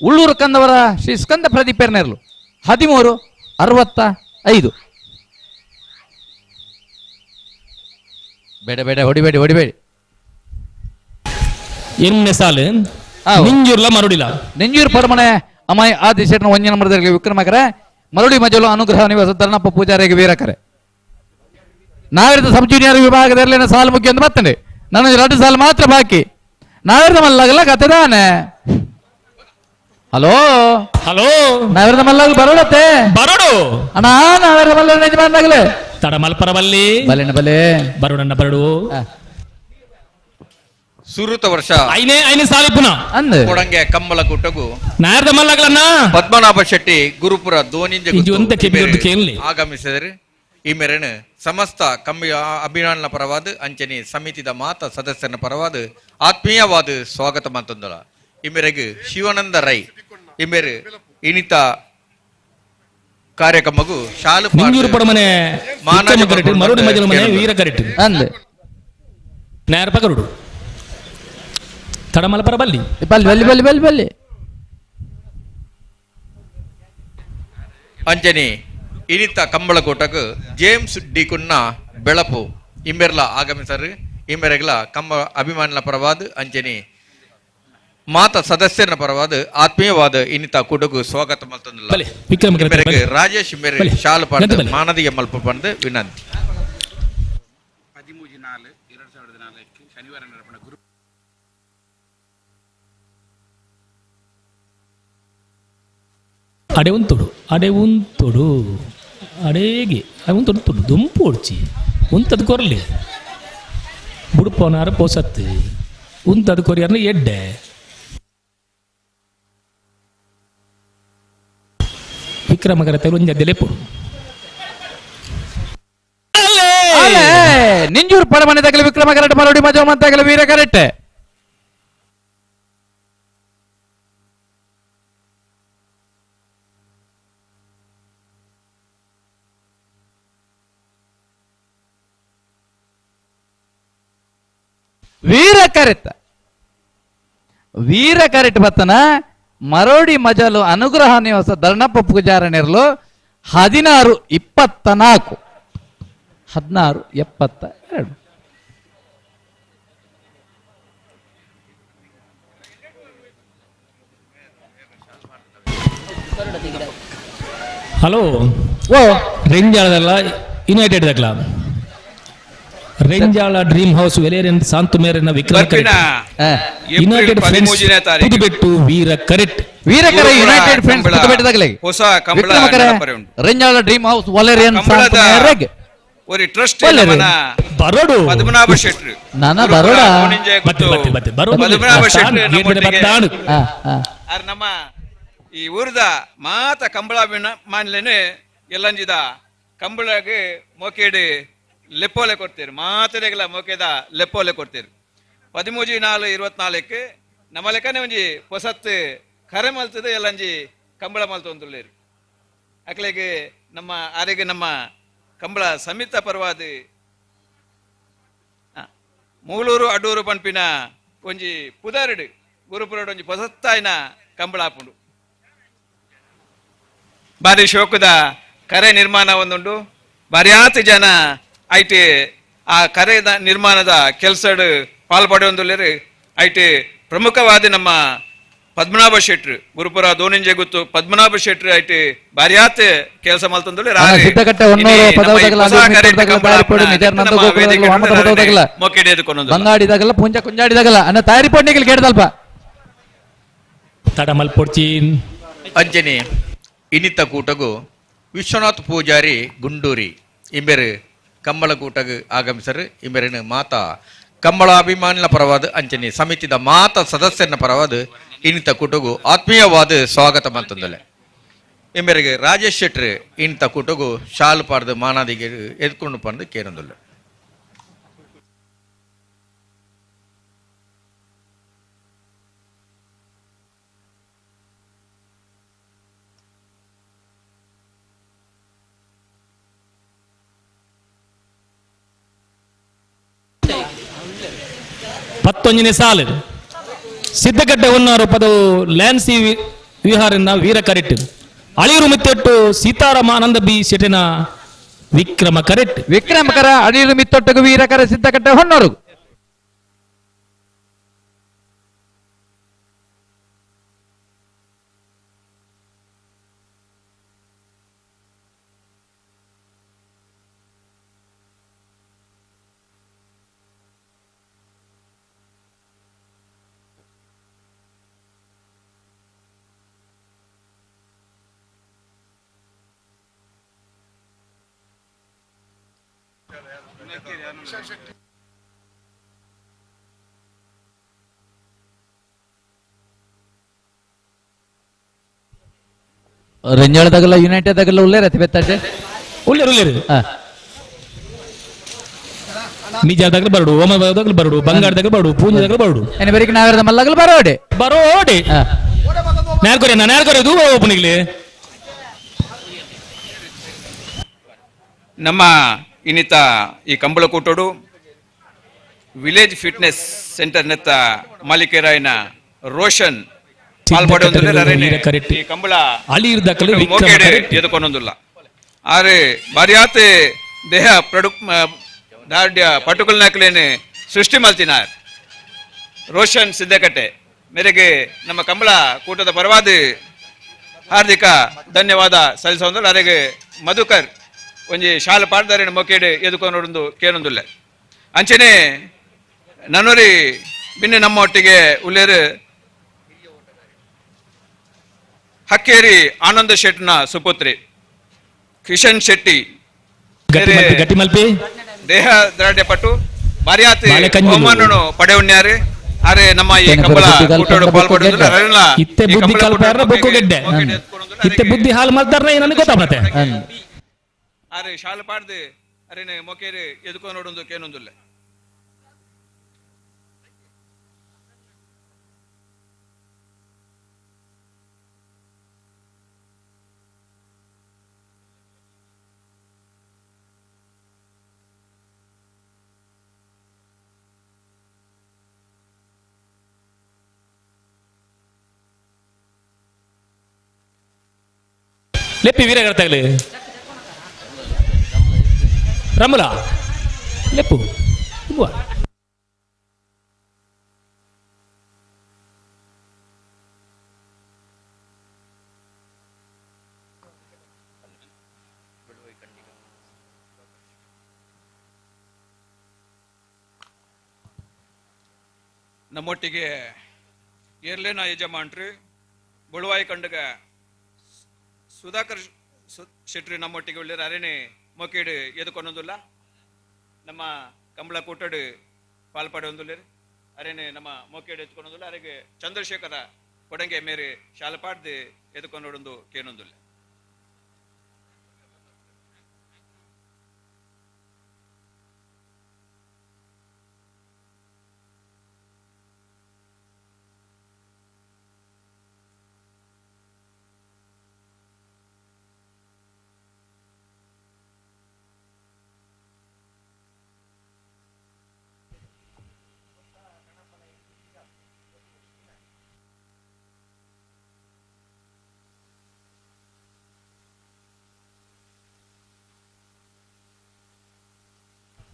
ಉಳ್ಳೂರು ಕಂದವರ ಶ್ರೀ ಸ್ಕಂದ ಪ್ರದೀಪೇರ್ನೇರ್ಲು 13:65. ಬೇಡ ಬೇಡ ಹೊಡಿಬೇಡಿ ಹೊಡಿಬೇಡಿ. ಎಣ್ಣೆ ಸಾಲು ನಿಂಜೂರ್ಲ ಮರುಡಿಲ ನಿಂಜೂರು ಪರಮನೆ ಅಮಾಯ ಆದಿ ಶೆಟ್ನ ಒಂಜಿ ನಂಬರ್ದಲ್ಲಿ ವಿಕ್ರಮಕರೆ ಮರುಡಿ ಮಜಲು ಅನುಗ್ರಹ ನಿವಾಸ ಧರ್ಣಪ್ಪ ಪೂಜಾರಿಗೆ ವೀರಕರೆ. ನಾಗರಿಕ ಸಬ್ ಜೂನಿಯರ್ ವಿಭಾಗದಲ್ಲಿ ಸಾಲು ಮುಖ್ಯ ಅಂತ ಬರ್ತೇನೆ. ನನ್ನ 2 ಸಾಲು ಮಾತ್ರ ಬಾಕಿ. ನಾಗರಿಕ ಮಲ್ಲಾಗಲ್ಲ ಕತೆ ತಾನೆ. ಹಲೋ ಹಲೋ ನಾಗರಿಕ ಮಲ್ಲಾಗ ಬರೋಡತ್ತೆ ಬರೋಡು ಅಣ್ಣ ನಾಗರಿಕ ಮಲ್ಲ ಯಜಮಾನಾಗಲೇ ತಡ ಮಲ್ಪರವಲ್ಲಿ ಬಲೆನ ಬಲೆ ಬರೋಡಣ್ಣ ಬರಡು ಸುರುತ ವರ್ಷ ಐನೇ ಐನೇ ಸಾಲಿ ಪುನಃ ಅಂದ ಕೊಡಂಗೆ ಕಮ್ಮಲ ಕೂಟಗು ನಾಯರ್ದ ಮಲ್ಲಾಗಲನ್ನ ಪದ್ಮನಾಭ ಶೆಟ್ಟಿ ಗುರುಪುರ ದೋನಿಂಜ ಆಗಮಿಸಿದರೆ ಈ ಮೇರೆನು ಸಮಸ್ತ ಕಮ್ಮಿ ಅಭಿಮಾನ ಪರವಾದ ಅಂಚನೆ ಸಮಿತಿದ ಮಾತ ಸದಸ್ಯನ ಪರವಾದ ಆತ್ಮೀಯವಾದ ಸ್ವಾಗತ ಮಾತಂದಳ. ಈ ಮೇರೆಗೆ ಶಿವಾನಂದ ರೈ ಈ ಮೇರೆ ಇನಿತ ಕಾರ್ಯಕ್ರಮಗೂ ಶಾಲು ನಾಯರ್ ಪಗರುಡು ತಡಮಲಪರ ಬಲ್ಲಿ ಬಲ್ಲಿ ಬಲ್ಲಿ ಬಲ್ಲಿ ಬಲ್ಲಿ ಬಲ್ಲಿ ಅಂಜನಿ ಇನಿತ ಕಂಬಳಕೋಟకు ಜೇಮ್ಸ್ ಡಿ ಕುನ್ನ ಬೆಳಪು ಇಮ್ಮೆರ್ಲ ಆಗಮಿಸರು. ಇಮ್ಮೆರೆಗ್ಲ ಕಮ್ಮ ಅಭಿಮಾನಿನ ಪರವಾದ ಅಂಜನಿ ಮಾತ ಸದಸ್ಯರ ಪರವಾದ ಆತ್ಮೀಯವಾದ ಇನಿತ ಕೂಟకు ಸ್ವಾಗತ ಮಲ್ತಂದಿಲ್ಲ. ರಾಜೇಶ್ ಮೇರೆ ಶಾಲು ಪಾಡ್ದು ಮಾನದಿಗೆ ಮಲ್ಪ ಪಂದು ವಿನಂತಿ. 13/4/2004 ಶನಿವಾರ ನಡಪಣ ಗುರು ಅಡೆ ಉಂತುಡು ಅಡೆ ಉಂತುಡು ಅಡೇಗೆ ಉಂತುಡು ಉಂತುಡು ದುಂಪು ಒಡ್ಚಿ ಉಂತದ್ ಕೊರ್ಲಿ ಬುಡುಪವನಾರ ಪೋಸತ್ತು ಉಂತದ್ ಕೊರಿಯರ್ನ ಎಡ್ಡೆ ವಿಕ್ರಮಕರ ತೆಲುಂಜ ದೆಲೆಪುಡು ನಿಂಜೂರು ಪರಮನೆ ತಗಲಿ ವಿಕ್ರಮ ಕರೆಕ್ಟ್ ಮರೋಡಿ ಮಜೋ ಮಂತಗಲಿ ವೀರ ಕರೆಕ್ಟ್. ವೀರ ಕರೆತ ವೀರ ಕರೆಟ್ ಬತ್ತನ ಮರೋಡಿ ಮಜಲು ಅನುಗ್ರಹ ನಿವಾಸ ಧರ್ಣಪ್ಪ ಪೂಜಾರಣಿರ್ಲು 16:24 16:72. ಹಲೋ ಓ ರೆಂಜಾಳದಲ್ಲ ಯುನೈಟೆಡ್ ದಕ್ಲ ರೆಂಜಾಳ ಡ್ರೀಮ್ ಹೌಸ್ ವೆಲೇರಿಯನ್ ಸಾಂತು ಮೇರಿನ ವಿಕ್ರಮ ಯುನೈಟೆಡ್ ಫ್ರೆಂಡ್ಸ್ ಪುದುಬೆಟ್ಟು ವೀರ ಕರೆಕ್ಟ್ ವೀರಕರೆ ಯುನೈಟೆಡ್ ಫ್ರೆಂಡ್ಸ್ ಪುದುಬೆಟ್ಟದಾಗಲೇ ಹೊಸ ಕಂಬಳ ರೆಂಜಾಳ ಡ್ರೀಮ್ ಹೌಸ್ ವಲೇರಿಯನ್ ಸಾಂತು ಮೇರೆಗೆ ಒರಿ ಟ್ರಸ್ಟ್ ನಮನ ಬರೋಡು ಪದ್ಮನಾಭ ಶೆಟ್ರು ನಾನ ಬರೋಡ ಮತ್ತೆ ಮತ್ತೆ ಮತ್ತೆ ಬರೋಡು ಪದ್ಮನಾಭ ಶೆಟ್ರು ನಮ್ಮ ಈ ಊರದ ಮಾತ ಕಂಬಳ ಮಾನ್ಲೇನೆ ಎಲ್ಲಂಜಿದ ಕಂಬಳಗೆ ಮೋಕೇಡು ಲೆಪ್ಪೋಲೆ ಕೊಡ್ತೀರಿ ಮಾತೆರೆಗ್ಲ ಮೊಕೆದ ಲೆಪ್ಪೋಲೆ ಕೊಡ್ತೀರಿ 13/4/24 ನಮ್ಮ ಲೆಕ್ಕನೆ ಒಂಜಿ ಹೊಸತ್ತು ಕರೆ ಮಲ್ತದೆ ಎಲ್ಲಂಜಿ ಕಂಬಳ ಮಲ್ತೊಂದುಲ್ಲೇರು ಅಕ್ಲೆಗೆ ನಮ್ಮ ಆರೆಗೆ ನಮ್ಮ ಕಂಬಳ ಸಮಿತ ಪರವಾದ ಮೂಲೂರು ಅಡೂರು ಪನ್ಪಿನ ಒಂಜಿ ಪುದರ್ಡು ಗುರುಪುರಡು ಒಂಜಿ ಹೊಸತ್ತಾಯಿನ ಕಂಬಳ ಆಪುಂಡು ಬಾರಿ ಶೋಕದ ಕರೆ ನಿರ್ಮಾಣ ಒಂದುಂಡು ಬಾರ್ಯಾತ್ ಜನ ಐಟ್ ಆ ಕರೆದ ನಿರ್ಮಾಣದ ಕೆಲಸಡ್ ಪಾಲ್ಪಡೆಯೊಂದುಲ್ಲೇರು ಐಟ್ ಪ್ರಮುಖವಾದ ನಮ್ಮ ಪದ್ಮನಾಭ ಶೆಟ್ರು ಗುರುಪುರ ದೋನಿಂಜೆ ಗುತ್ತು ಪದ್ಮನಾಭ ಶೆಟ್ರು ಐಟ್ ಬಾರ್ಯಾತ್ ಕೆಲಸ ಮಲ್ತೊಂದುಲ್ಲೇರು ಸಿದ್ದಕಟ್ಟೆ ಹೊನ್ನೂರು ಪದವದಗಲ ಬಂಗಾಡಿದಾಗಲ್ಲ ಪುಂಜ ಕುಂಜಾಡಿದಾಗಲ್ಲ ಅನ್ನ ತಯಾರಿ ಪೊಡ್ನಿಗೆ ಕೇಳ್ದಲ್ಪ ತಡ ಮಲ್ಪೊಡ್ಚೀನ್ ಅಂಜನಿ ಇನಿತ ಕೂಟಗು ವಿಶ್ವನಾಥ್ ಪೂಜಾರಿ ಗುಂಡೂರಿ ಇಂಬೆರು ಕಂಬಳ ಕೂಟಗು ಆಗಮಿಸರು ಇಂಬೆರಿನ ಮಾತಾ ಕಂಬಳ ಅಭಿಮಾನಿನ ಪರವಾದ ಅಂಚನೆ ಸಮಿತಿದ ಮಾತಾ ಸದಸ್ಯನ ಪರವಾದ ಇನಿತ ಕೂಟಗು ಆತ್ಮೀಯವಾದ ಸ್ವಾಗತ ಮಂತಂದಲೆ ಇಂಬೆರಿಗೆ ರಾಜೇಶ್ ಶೆಟ್ರು ಇನಿತ ಕೂಟಗು ಶಾಲು ಪಾರ್ದು ಮಾನಾದಿಗೆ ಎದ್ಕೊಂಡು ಪಂದು ಕೇರಂದುಲ್ಲ. ಪತ್ತೊಂಜನೇ ಸಾಲು ಸಿದ್ದಗಡ್ಡೆ ಒನ್ನಾರು ಪದವು ಲ್ಯಾನ್ಸಿ ವಿಹಾರಿನ ವೀರ ಕರೆಟ್ ಅಳಿಯೂರು ಮಿತ್ತೊಟ್ಟು ಸೀತಾರಾಮ ಆನಂದ ಬಿ ಶೆಟ್ಟಿನ ವಿಕ್ರಮ ಕರೆಟ್ ವಿಕ್ರಮಕರ ಅಳಿಯೂರು ಮಿತ್ತೊಟ್ಟುಗು ವೀರಕರ ಸಿದ್ದಗಡ್ಡೆ ಹೊನ್ನೂರು ರಂಜಾಳದಾಗಲ್ಲ ಯುನೈಟೆಡ್ ದಾಗಲ್ಲ ಉಳ್ಳೇರ ಬೆತ್ತಾಜೆ ಉಳ್ಳೇರು ಉಳ್ಳೇರು ನಿಜಾದಾಗಲೂ ಬರಡು ಓಮದಾಗಲೂ ಬರಡು ಬಂಗಾರದಾಗಲೂ ಬರಡು ಪೂಂಜದಾಗಲೂ ಬರಡು ಎನೆ ಬೆರಿಕೆ ನಾಗರದ ಮಲ್ಲಗಲು ಬರೋಡೆ ಬರೋಡೆ ನೇರ್ಕೊರೆ ನೇರ್ಕೊರೆ ದೂರ ಓಪನಿಗ್ಲಿ. ನಮ್ಮ ಇನ್ನಿತ ಈ ಕಂಬಳಕೂಟೋಡು ವಿಲೇಜ್ ಫಿಟ್ನೆಸ್ ಸೆಂಟರ್ ನೆತ್ತ ಮಾಲೀಕರಾಯನ ರೋಷನ್ ಈ ಕಂಬಳ ಎದುಕೊಂಡೊಂದುಲ್ಲ ಆರೆ ಬಾರ್ಯಾತೆ ದೇಹ ಪ್ರಡು ದಾರ್ಢ್ಯ ಪಟುಕಲ್ನಾಕ್ಲೇನೆ ಸೃಷ್ಟಿ ಮಲ್ತಿನಾರ್ ರೋಷನ್ ಸಿದ್ದಕಟ್ಟೆ ಮೇರೆಗೆ ನಮ್ಮ ಕಂಬಳ ಕೂಟದ ಪರವಾದ ಹಾರ್ದಿಕ ಧನ್ಯವಾದ ಸಲ್ಲಿಸೋಂದ್ರೆ ಅರೆಗೆ ಮಧುಕರ್ ಒಂಜಿ ಶಾಲೆ ಪಾಡ್ದಾರಿನ ಮೊಕೇಡು ಎದುಕೊನೊಂದು ಕೇನೊಂದುಲ್ಲ ಅಂಚನೆ ನನ್ನೋರಿ ಬಿನ್ನೆ ನಮ್ಮ ಒಟ್ಟಿಗೆ ಉಲ್ಲೇರು ಹಕ್ಕೇರಿ ಆನಂದ ಶೆಟ್ನ ಸುಪುತ್ರಿ ಕಿಶನ್ ಶೆಟ್ಟಿ ಗಟ್ಟಿ ದೇಹ ದ್ರಾಢ್ಯ ಪಟ್ಟು ಬಾರ್ಯಾತಿ ಬಹುಮಾನನು ಪಡೆಯುಣ್ಯಾರು ಅರೆ ನಮ್ಮ ಈ ಕಂಬಳ ಕೂಟೋಡು ಪಾಲ್ಪಡೆದುಲ್ಲ ಅರೆಲ್ಲ ಇತ್ತೆ ಬುದ್ಧಿ ಕಲ್ಪಾರ ಬೊಕ್ಕು ಗೆಡ್ಡೆ ಇತ್ತೆ ಬುದ್ಧಿ ಹಾಲು ಮಲ್ತಾರ ನನಗೆ ಗೊತ್ತಾಗ್ತದೆ ಅರೆ ಶಾಲೆ ಪಾಡ್ದು ಅರೆ ಮೊಕೇರಿ ಎದುಕೊನೊಡೊಂದು ಕೇನೊಂದುಲ್ಲ. ಲೆಪ್ಪಿ ವೀರಗರ್ತಾಗಲಿ ರಮಲ ಲೆಪ್ಪು ತುಂಬುವ ನಮ್ಮೊಟ್ಟಿಗೆ ಏರ್ಲೇನ ಯಜಮಾನ್ರಿ ಬಳುವಾಯಿ ಕಂಡಗ ಸುಧಾಕರ್ ಶೆಟ್ರಿ ನಮ್ಮೊಟ್ಟಿಗೆ ಉಳ್ಳೇರು ಅರೇನೆ ಮೊಕೇಡು ಎದುಕೊಂಡೊಂದುಲ್ಲ ನಮ್ಮ ಕಂಬಳ ಕೂಟಡು ಪಾಲ್ಪಡೆ ಅರೇನೆ ನಮ್ಮ ಮೊಕೇಡು ಎತ್ಕೊಂಡೊಂದುಲ್ಲ ಅರೆಗೆ ಚಂದ್ರಶೇಖರ ಕೊಡಂಗೆ ಮೇರೆ ಶಾಲಪಾಡ್ದು ಎದುಕೊಂಡೊಂದು ಕೇನೊಂದುಲ್ಲ.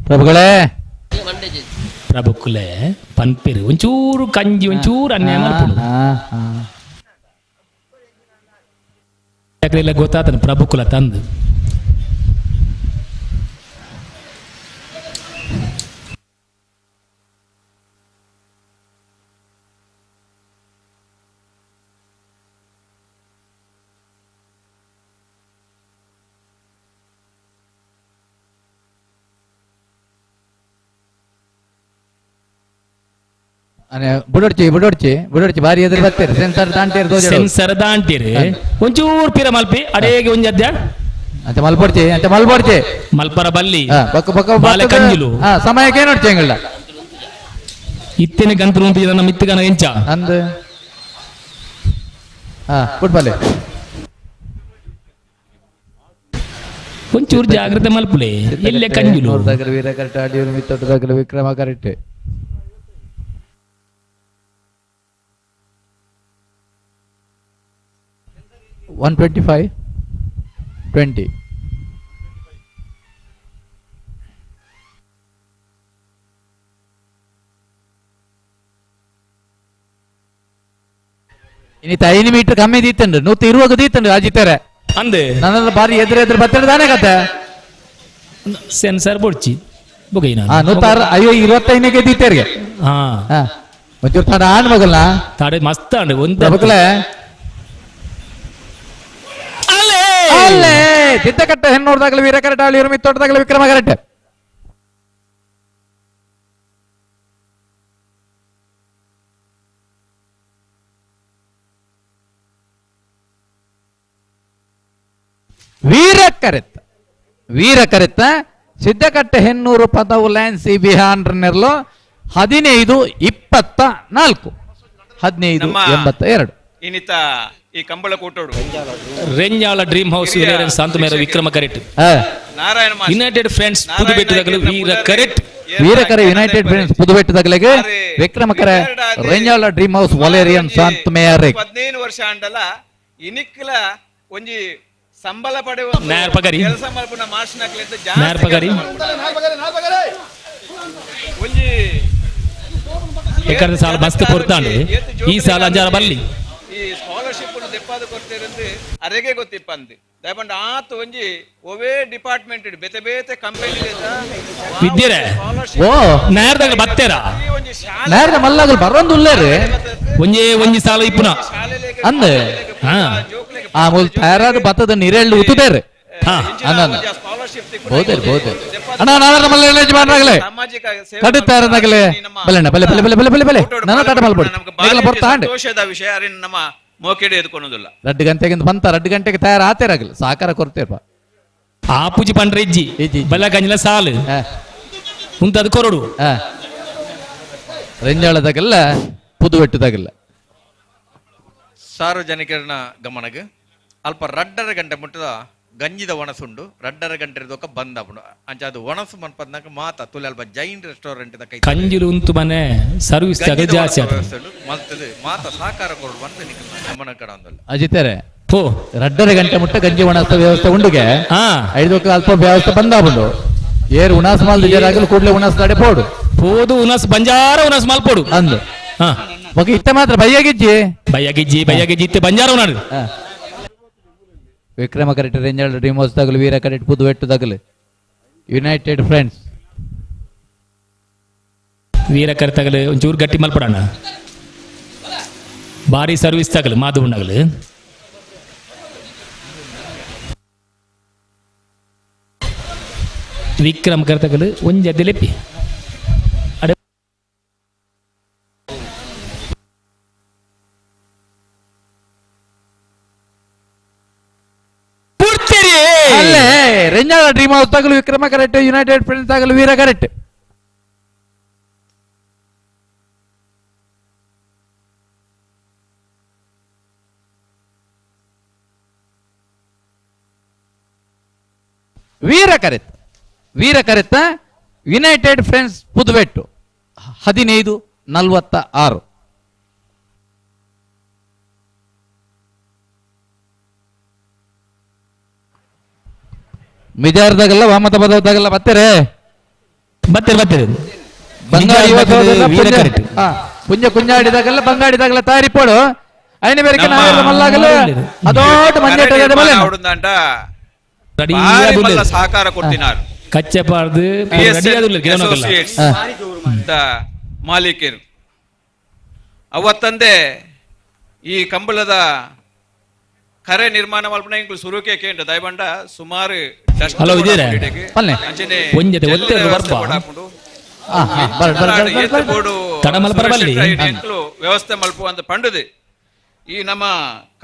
ಪ್ರಭುಗಳೇ ಪ್ರಭುಕುಲೆ ಪನ್ಪಿರು ಒಂಚೂರು ಕಂಜಿ ಒಂಚೂರು ಅನ್ಯಾಯ ಮಲ್ಪುಡು ಯಾಕಂದ್ರೆ ಗೊತ್ತಾತನ ಪ್ರಭುಕುಲ ತಂದು ಬುಡೊಡ್ಚಿ ಬುಡೊಡ್ಚಿ ಬುಡೊಡ್ಚಿ ಬಾರಿ ಎದುರು ಬರ್ತೀರಿ ಸೆನ್ಸರ್ ದಾಂಟೇರು ತೋಜಡು. ಸೆನ್ಸರ್ ದಾಂಟೇರು ಒಂಚೂರು ಪಿರ ಮಲ್ಪಿ ಅಡೇಗೆ ಒಂಜಿ ಅದ್ಯ ಅಂಚ ಮಲ್ಪೊಡ್ಚಿ ಅಂಚ ಮಲ್ಪೊಡ್ಚಿ ಮಲ್ಪರ ಬಲ್ಲಿ ಬೊಕ್ಕ ಬೊಕ್ಕ ಬಾಲೆ ಕಂಜಿಲು ಸಮಯಕ್ಕೆ ನೋಡ್ಚಿ ಎಂಗಳ್ಳ ಇತ್ತೇನೆ ಗಂತಲು ಉಂಟು ನಮ್ಮ ಮಿತ್ತಗನ ಎಂಚ ಅಂದ್ ಹಾ ಫುಟ್ಬಾಲ್ ಒಂಚೂರು ಜಾಗ್ರತೆ ಮಲ್ಪುಲೆ ಇಲ್ಲೇ ಕಂಜಿಲು ವೀರ ಕರೆಕ್ಟ್ ಅಡಿಯೂರು ಮಿತ್ತೊಟ್ಟು ವಿಕ್ರಮ ಕರೆಕ್ಟ್ 125 20 ಇನ್ನಿತ 5 ಮೀಟರ್ ಕಮ್ಮಿ ದೀತಂಡು 120 ದೀತಂಡು ಅಜಿತಾರೆ ಅಂದೆ ನನ್ನ ಬಾರಿ ಎದುರು ಎದುರು ಬತ್ತಡ ತಾನೆ ಕತೆ ಸೆನ್ಸರ್ ಬೊಡ್ಚಿ ಬೊಗೈನ ಹಾ 125ಗೆ ದೀತೇರಿಗೆ ಹಾ ಹಾ ಒಂಚೂರು ತಾಡ ಆಣ್ ಮಗಲ್ನ ತಾಡೆ ಮಸ್ತ್ ಆಂಡ್ ಒಂದು ಪ್ರಭುಕುಲೆ ಅಲ್ಲೇ ಸಿದ್ದಕಟ್ಟೆ ಹೆಣ್ಣೂರ್ದಾಗಲಿ ವೀರ ಕರೆಕ್ಟ್ ಅಳಿಯೂರು ಮಿತ್ತೋಟದಾಗಲಿ ವಿಕ್ರಮ ಕರೆಕ್ಟ್ ವೀರ ಕರೆತ್ತ ವೀರ ಕರೆತ್ತ ಸಿದ್ದಕಟ್ಟೆ ಹೆಣ್ಣೂರು ಪದವು ಲ್ಯಾನ್ಸಿ ಬಿಹಾನ್ರನ್ನೆರಲು 15 24 15 82 ಇನ್ನಿತ ಈ ಕಂಬಳ ಕೂಟೋಡು ರೆಂಜಾಳ ಡ್ರೀಮ್ ಹೌಸ್ ಸಂತ ಮೇರ ವಿಕ್ರಮ ಕರೆಕ್ಟ್ ನಾರಾಯಣ ಯುನೈಟೆಡ್ ಫ್ರೆಂಡ್ಸ್ ಪುದುಬೆಟ್ಟದಾಗಲು ವೀರ ಕರೆಕ್ಟ್ ವೀರಕರೆ ಯುನೈಟೆಡ್ ಫ್ರೆಂಡ್ಸ್ ಪುದುಬೆಟ್ಟದಾಗಲಿಗೆ ವಿಕ್ರಮಕರೆ ರೆಂಜಾಳ ಡ್ರೀಮ್ ಹೌಸ್ ವಲೇರಿಯನ್ ಸಂತ ಮೇರೆ 15 ವರ್ಷ ಅಂಡಲ ಇನಿಕ್ಲ ಒಂಜಿ ಸಂಬಳ ಪಡೆಯುವ ನಾಯರ್ ಪಗರಿ ಕೆಲಸ ಮಲ್ಪುನ ಮಾಸ್ಟರ್ನಕ್ಲೆಂತ ನಾಯರ್ ಪಗರಿ ಒಂಜಿ ಎಕರೆ ಸಾಲ ಮಸ್ತ್ ಪೊರ್ತಾಂಡು ಈ ಸಾಲ ಅಂಜಾರ ಬಲ್ಲಿ ಈ ಸ್ಕಾಲರ್ಶಿಪ್ ಅನ್ನು ದೆಪ್ಪಾದ ಕೊಡ್ತೇರಂದು ಅರೆಗೆ ಗೊತ್ತಿಪ್ಪಂದು ದಯಪಂಡ ಆತು ಒಂಜಿ ಒವೇ ಡಿಪಾರ್ಟ್ಮೆಂಟ್ ಬೇತೆ ಬೇತೆ ಕಂಪನಿ ವಿದ್ಯರೆ ಓ ನಾಯರ್ದಾಗ ಬತ್ತೇರ ನಾಯರ್ದ ಮಲ್ಲಾಗಲ್ ಬರೋಂದು ಉಲ್ಲೇರಿ ಒಂಜೇ ಒಂಜಿ ಸಾಲ ಇಪ್ಪುನ ಅಂದೆ ಆ ಮೂಲ ತಯಾರಾದ ಬತ್ತದ ನೀರೆಳ್ಳು ಉತ್ತುದೇರಿ ಅನ್ನ ಬೋದೇರಿ ಬೋದೇರಿ ಅಣ್ಣ ನಾಳೆ ಮಲ್ಲ ಯಜಮಾನರಾಗಲೇ ಕಡು ತಯಾರದಾಗಲೇ ಬಲೆ ಬಲೆ ಬಲೆ ಬಲೆ ಬಲೆ ಬಲೆ ಬಲೆ ನನ್ನ ತಾಟ ಮಲ್ಪಡಿ ಈಗಲ ಬರ್ತಾ ಅಂಡೆ ಸಂತೋಷದ ವಿಷಯ ಅರಿನ್ ನಮ್ಮ ಮೋಕೆಡೆ ಎದ್ಕೊಳೋದಿಲ್ಲ 2 ಗಂಟೆಗಿಂತ ಬಂತ 2 ಗಂಟೆಗೆ ತಯಾರ ಆತೇರಾಗಲಿ ಸಾಕಾರ ಕೊಡ್ತೇಪ ಆ ಪೂಜಿ ಪಂಡ್ರೆ ಇಜ್ಜಿ ಬಲ ಗಂಜಿಲ ಸಾಲು ಉಂತದ ಕೊರಡು ರೆಂಜಾಳದಾಗಲ್ಲ ಪುದುವೆಟ್ಟದಾಗಲ್ಲ ಸಾರ್ವಜನಿಕರನ ಗಮನಗೆ ಅಲ್ಪ 2.5 ಗಂಟೆ ಮುಟ್ಟದ ಗಂಜಿದ ಒಣಸುಂಡು 2.5 ಗಂಟೆ ಇರೋದಕ್ಕ ಬಂದ ಅಂಚ ಅದು ಒಣಸು ಮನ್ಪದ್ನಾಕ ಮಾತ ತುಲೆ ಅಲ್ಪ ಜೈನ್ ರೆಸ್ಟೋರೆಂಟ್ ಕೈ ಕಂಜಿಲು ಉಂತು ಮನೆ ಸರ್ವಿಸ್ ಜಾಸ್ತಿ ಮಲ್ತದೆ ಮಾತ ಸಾಕಾರ ಕೊಡು ಬಂದು ಗಮನ ಕಡ ಅಂದಲ್ಲ ಅಜಿತಾರೆ 2.5 ಗಂಟೆ ಮುಟ್ಟ ಗಂಜಿ ಒಣಸ ವ್ಯವಸ್ಥೆ ಉಂಡುಗೆ 5 ಅಲ್ಪ ವ್ಯವಸ್ಥೆ ಬಂದಾಬುಂಡು ಏರು ಉಣಾಸ್ ಮಾಲ್ ಆಗಲು ಕೂಡಲೇ ಉಣಾಸ್ ದಾಡೆ ಪೋಡು ಪೋದು ಉಣಾಸ್ ಬಂಜಾರ ಉಣಾಸ್ ಮಾಲ್ಪೋಡು ಅಂದು ಬಗೆ ಇತ್ತ ಮಾತ್ರ ಬಯ್ಯಾಗಿಜ್ಜಿ ಬಯ್ಯಾಗಿಜ್ಜಿ ಬಯ್ಯಾಗಿಜ್ಜಿ ಇತ್ತೆ ಬಂಜಾರ ಉಣಾಡು ವಿಕ್ರಮ ಕರೆಕ್ಟ್ ರೇಂಜಲ್ ಡ್ರೀಮ್ ಹೌಸ್ ತಗಲು ವೀರ ಕರೆಕ್ಟ್ ಪುದುವೆಟ್ಟು ತಗಲು ಯುನೈಟೆಡ್ ಫ್ರೆಂಡ್ಸ್ ವೀರ ಕರೆ ತಗಲು ಒಂಚೂರು ಗಟ್ಟಿ ಮಲ್ಪಡೋಣ ಭಾರಿ ಸರ್ವಿಸ್ ತಗಲು ಮಾದು ಉಂಡಾಗಲು ವಿಕ್ರಮ್ ಕರೆ ತಗಲು ಒಂಜಿ ಅದ್ದೆಲೆಪ್ಪಿ ಅಡೆ ಅಲ್ಲೇ ರೆಂಜಾಳ ಡ್ರೀಮ್ ಹೌಸ್ ತಗಲು ವಿಕ್ರಮ ಕರೆಕ್ಟ್ ಯುನೈಟೆಡ್ ಫ್ರೆಂಡ್ಸ್ ತಗಲು ವೀರ ಕರೆಕ್ಟ್ ವೀರ ಕರೆತ್ ವೀರ ಕರೆತ್ತ ಯುನೈಟೆಡ್ ಫ್ರೆಂಡ್ಸ್ ಪುದುವೆಟ್ಟು 15 46 ಮಿಜಾರ್ದಾಗಲ್ಲ ವಾಮತ ಬದವದಾಗಲ್ಲ ಬತ್ತಾರೆ ಬತ್ತೆರ್ ಬತ್ತೆರ್ ಬಂಗಾಡಿ ವೀರ ಕರೆಕ್ಟ್. ಪುಂಜ ಕುಂಜಾಡಿದಾಗಲ್ಲ ಬಂಗಾಡಿದಾಗಲ್ಲ ತಾರಿ ಪೋಡು ಐನ ಬೇರೆ ಮಲ್ಲಾಗಲ್ಲ ಅದೋಟ ಮಂಜೇಟ ಸಹಕಾರ ಕೊಡ್ತಿನಾರು ಕಚ್ಚೆ ಪಾರ್ದು ಮಾಲೀಕರು ಅವತ್ತಂದೆ ಈ ಕಂಬಳದ ಕರೆ ನಿರ್ಮಾಣ ಮಲ್ಪನ ಇಂಕುಲು ಸುರುಕೆ ಕೇಂದ್ರ ದಯಬಂಡ ಸುಮಾರು ಹಲೋ ಇದ್ದೀರಾ ಒಂಜತೆ ಒತ್ತೆರು ವ್ಯವಸ್ಥೆ ಮಲ್ಪುವಂತ ಪಂಡದು ಈ ನಮ್ಮ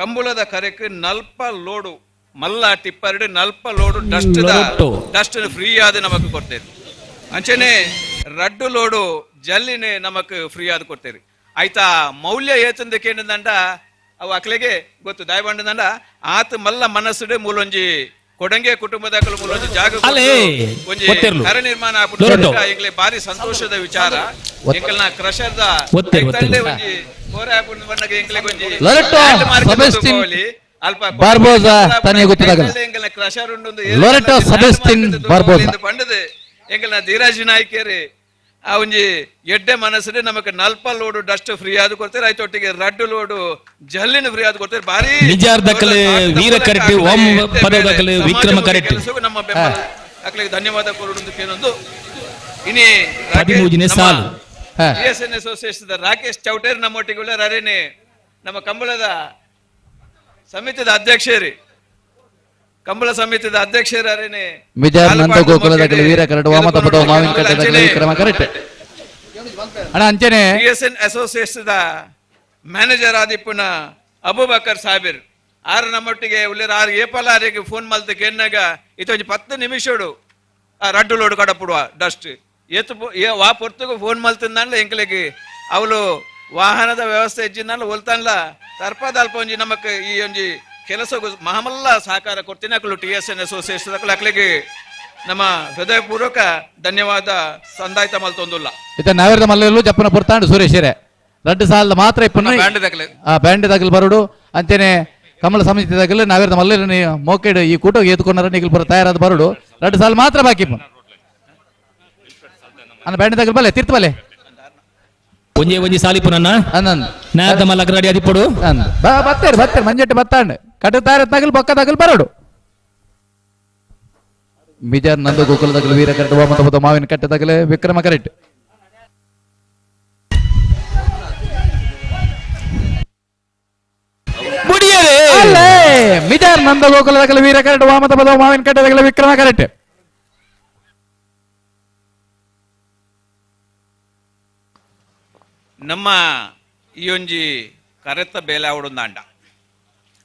ಕಂಬಳದ ಕರೆಕ್ ನಲ್ಪ ಲೋಡು ಮಲ್ಲ ಟಿಪ್ಪರ್ಡ್ ನಲ್ಪ load dust dust free ಆದ ನಮಕ್ ಕೊಡ್ತೇವೆ. ಅಂಚನೆ ರಡ್ಡು ಲೋಡು ಜಲ್ಲಿನೇ ನಮಕ್ ಫ್ರೀ ಆದ ಕೊಡ್ತೇವೆ. ಆಯ್ತಾ ಮೌಲ್ಯ ಏತಂದ ಕೇಂದ್ರದಂಡ ಅವು ಅಕ್ಲೆಗೆ ಗೊತ್ತು ದಯಬಂಡದಂಡ ಆತ ಮಲ್ಲ ಮನಸ್ಸುಡೆ ಮೂಲೊಂಜಿ ಕೊಡಂಗೆ ಕುಟುಂಬದ ಮೂಲೊಂಜಿ ಜಾಗ ಒಂಜಿ ಕರೆ ನಿರ್ಮಾಣ ಆಗ್ಲಿ ಬಾರಿ ಸಂತೋಷದ ವಿಚಾರ. ಎಂಕಲ್ನ ಕ್ರಷರ್ದ ಒಂಜಿ ಕೋರೆ ಹಾಕೊಂಡು ಬಂದಾಗ ಎಂಕ್ಲೆಗೆ ಒಂಜಿ ಅಲ್ಪ ಬಾರ್ಬೋಜಾ ತನಿಯ ಗೊತ್ತಿದಾಗಲ್ಲ ಕ್ರಷರ್ ಉಂಡು ಲೊರೆಟೋ ಸೆಬೆಸ್ಟಿನ್ ಬಾರ್ಬೋಜಾ ಪಂಡದು ಎಂಕಲ್ನ ಧೀರಾಜ್ ನಾಯ್ಕೇರಿ ಆ ಒಂಜಿ ಎಡ್ಡೆ ಮನಸ್ಸು ನಮಕ್ ನಲ್ಪ load dust free ಆದ ಕೊಡ್ತಾರೆ. ಆಯ್ತೊಟ್ಟಿಗೆ ರಡ್ಡು ಲೋಡು ಜಲ್ಲಿನ ಫ್ರೀ ಆದ ಕೊಡ್ತಾರೆ. ಭಾರಿ ನಿಜಾರ್ ದಕ್ಕಲೆ ವೀರ ಕರೆಕ್ಟ್, ಓಂ ಪದ ದಕ್ಕಲೆ ವಿಕ್ರಮ ಕರೆಕ್ಟ್. ನಮ್ಮ ಬೆಂಬಲ ಅಕ್ಲೆಗೆ ಧನ್ಯವಾದ ಕೊಡುವುದು ಕೇನೊಂದು. ಇನಿ 13ನೇ ಸಾಲು ಬಿಎಸ್ಎನ್ ಅಸೋಸಿಯೇಷನ್ ರಾಕೇಶ್ ಚೌಟೇರ್ ನಮ್ಮೊಟ್ಟಿಗೆ ಅರೇನೆ ನಮ್ಮ ಕಂಬಳದ ಸಮಿತಿದ ಅಧ್ಯಕ್ಷರಿ, ಕಂಬಳ ಸಮಿತಿದ ಅಧ್ಯಕ್ಷರು ಅರೇನೆ ಮಿಜಾರ್ ನಂದ ಗೋಕುಲದಗಲ ವೀರ ಕರಡು ವಾಮದ ಪದವ ಮಾವಿನ ಕಟ್ಟೆದಗಲ ವಿಕ್ರಮ ಕರೆಕ್ಟ್. ಅಣ್ಣ ಅಂಚನೆ BSN association manager ಆದಿಪ್ಪುನ ಅಬೂಬಕರ್ ಸಾಬಿರ್ ಆರು ನಮ್ಮೊಟ್ಟಿಗೆ ಉಳ್ಳೇರು. ಆರು ಏಪಲ ಆರಿಗೆ ಫೋನ್ ಮಲ್ತ ಕೇನ್ನಾಗ ಇತ್ತೊಂಜಿ 10 ನಿಮಿಷಡು ಆ ರಡ್ಡು ಲೋಡು ಕಡಪುಡುವ ಡಸ್ಟ್ ಏತು ವಾ ಪೊರ್ತುಗು ಫೋನ್ ಮಲ್ತಿಂದಾನ್ಲ ಎಂಕ್ಲೆಗೆ ಅವಳು ವಾಹನದ ವ್ಯವಸ್ಥೆ ಹೆಚ್ಚಿಂದಾನ್ಲ ಒಲ್ತಾನ್ಲ ತರ್ಪದ ಅಲ್ಪ ಒಂಜಿ ನಮಕ್ ಈ ಒಂಜಿ ಕೆಲಸ ಮಹಮಲ್ಲ ಸಹಕಾರ ಕೊಡ್ತೀನಿ. ಅಕ್ಲು T S N association ಅಕ್ಲೆಗೆ ನಮ್ಮ ಹೃದಯಪೂರ್ವಕ ಧನ್ಯವಾದ ಸಂದಾಯ್ತ ಮಲ್ತೊಂದುಲ್ಲ. ಇತ ನಾವೇರ್ದ ಮಲ್ಲೆಲ್ಲೂ ಜಪ್ಪನ ಪುರ್ತಾಂಡು ಸುರೇಶರೇ ರಡ್ಡು ಸಾಲದ ಮಾತ್ರ ಇಪ್ಪು ಬ್ಯಾಂಡ್ ದಗಲು ಬರುಡು ಅಂಚನೆ ಕಮಲ ಸಮಿತಿ ದಗಲು ನಾವೇರ್ದ ಮಲ್ಲೆಲ್ಲ ಮೋಕೆಡ್ ಈ ಕೂಟ ಏತ್ಕೊಂಡಾರ ನಿಗಲ್ ಬರ ತಯಾರಾದ ಬರುಡು ರಡ್ಡು ಸಾಲ ಮಾತ್ರ ಬಾಕಿ ಇಪ್ಪು ಅನ್ನ ಬ್ಯಾಂಡ್ ದಗಲು ಬಲೆ ತೀರ್ಥ ಬಲೆ ಒಂಜೆ ಒಂಜಿ ಸಾಲಿಪು ನನ್ನ ನಾದ ಮಲ್ಲ ರೆಡಿ ಅದಿಪ್ಪಡು ಬತ್ತೇರು ಬತ್ತೇರು ಮಂಜೆಟ್ಟು ಬತ್ತಾಂಡು ಕಟ್ಟು ತಾರ ತಗಲು ಬೊಕ್ಕ ತಗಲು ಬರೋಡು. ಮಿಜಾರ್ ನಂದ ಗೋಕುಲ ತಗಲು ವೀರ ಕರೆಕ್ಟ್ ವಾಮತ ಮಾವಿನ ಕಟ್ಟೆ ತಗಲು ವಿಕ್ರಮ ಕರೆಕ್ಟ್. ಮಿಜಾರ್ ನಂದ ಗೋಕುಲ ತಗಲು ವೀರ ಕರೆಕ್ಟ್ ವಾಮತ ಮಾವಿನ ಕಟ್ಟೆ ತಗಲು ವಿಕ್ರಮ ಕರೆಕ್ಟ್. ನಮ್ಮ ಈ ಒಂಜಿ ಕರೆತ ಬೇಲೆ ಅವಡೊಂದಾಂಡ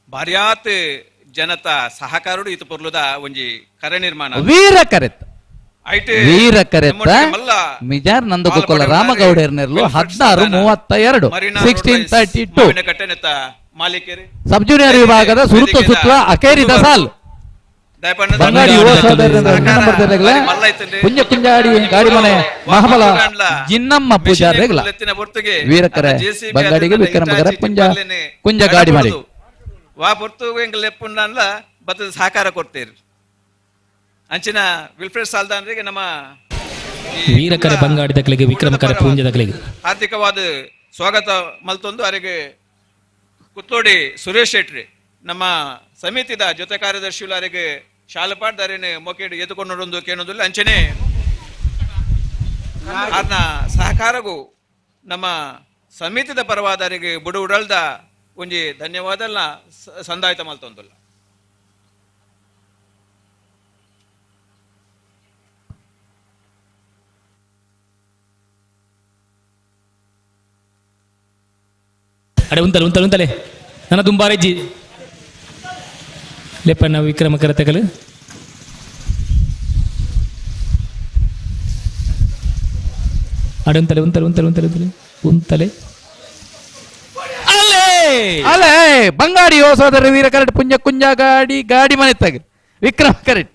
ಭಾರ್ಯಾತ್ ಜನತಾ ಸಹಕಾರಡು ಇತು ಪೊರ್ಲುದ ಒಂಜಿ ಕರೆ ನಿರ್ಮಾಣ ವೀರ ಕರೆತ ವೀರ ಕರೆತ ಮಿಜಾರ್ ನಂದಗೋಕುಲ ರಾಮಗೌಡರ್ನೆರ್ಲು 16:32 16:32 ಕಟ್ಟೆನೆತ್ತ ಮಾಲೀಕರು ಸಬ್ ಜೂನಿಯರ್ ವಿಭಾಗದ ಸುರುತ ಸುತ್ತುವ ಅಕೇರಿದ ಸಾಲು ಬಂಗಾಡಿ ಯುವ ಸಹೋದರರ ಪುಂಜ ಕುಂಜಾಡಿ ಗಾಡಿ ಮನೆ ಮಹಬಲ ಜಿನ್ನಮ್ಮ ಪೂಜಾರ್ ರೆಗ್ಲ ವೀರಕರೆ ಬಂಗಾಡಿಗೆ ವಿಕ್ರಮಗರ ಪುಂಜ ಕುಂಜ ಗಾಡಿ ಮಾಡಿ ವಾ ಪೊರ್ತು ಎಂಕ್ ಲೆಪ್ಪುಂಡನ್ಲ ಬತ್ತದ ಸಹಕಾರ ಕೊಡ್ತೀರಿ. ಅಂಚಿನ ವಿಲ್ಫ್ರೆಡ್ ಸಾಲ್ದಾನ್ರಿಗೆ ನಮ್ಮ ವೀರಕರೆ ಬಂಗಾಡಿ ದಕ್ಕಲಿಗೆ ವಿಕ್ರಮಕರೆ ಪುಂಜ ದಕ್ಕಲಿಗೆ ಹಾರ್ದಿಕವಾದ ಸ್ವಾಗತ ಮಲ್ತೊಂದು ಅವರಿಗೆ ಕುತ್ತೋಡಿ ಸುರೇಶ್ ಶೆಟ್ರಿ ನಮ್ಮ ಸಮಿತಿದ ಜೊತೆ ಕಾರ್ಯದರ್ಶಿಗಳು ಅವರಿಗೆ ಶಾಲಪಾಡ್ದಾರೇನೆ ಮೊಕೇಡು ಎತ್ತುಕೊಂಡು ಕೇಳೋದಿಲ್ಲ. ಅಂಚನೆ ಆರ್ನ ಸಹಕಾರಗೂ ನಮ್ಮ ಸಮಿತಿದ ಪರವಾದರಿಗೆ ಬುಡು ಉಡಲ್ದ ಒಂಜಿ ಧನ್ಯವಾದ ಸಂದಾಯ್ತ ಮಲ್ತೊಂದುಲ್ಲ. ಅಡೆ ಉಂತಲೆ ಉಂತಲೆ ಉಂತಲೆ ನನ್ನ ದುಂಬಾರೆಜ್ಜಿ ಲೆಪ್ಪಣ್ಣ ವಿಕ್ರಮ ಕರತಕಲು ಅಡೆ ಉಂತಲೆ ಉಂತಲೆ ಉಂತಲೆ ಉಂತಲೆ ಉಂತಲೆ ಉಂತಲೆ ಅಲ್ಲೇ ಅಲ್ಲೇ ಬಂಗಾಡಿ ಓ ಸೋದರ ವೀರ ಕರೆಕ್ಟ್ ಪುಂಜ ಕುಂಜ ಗಾಡಿ ಗಾಡಿ ಮನೆ ತಗ ವಿಕ್ರಮ ಕರೆಕ್ಟ್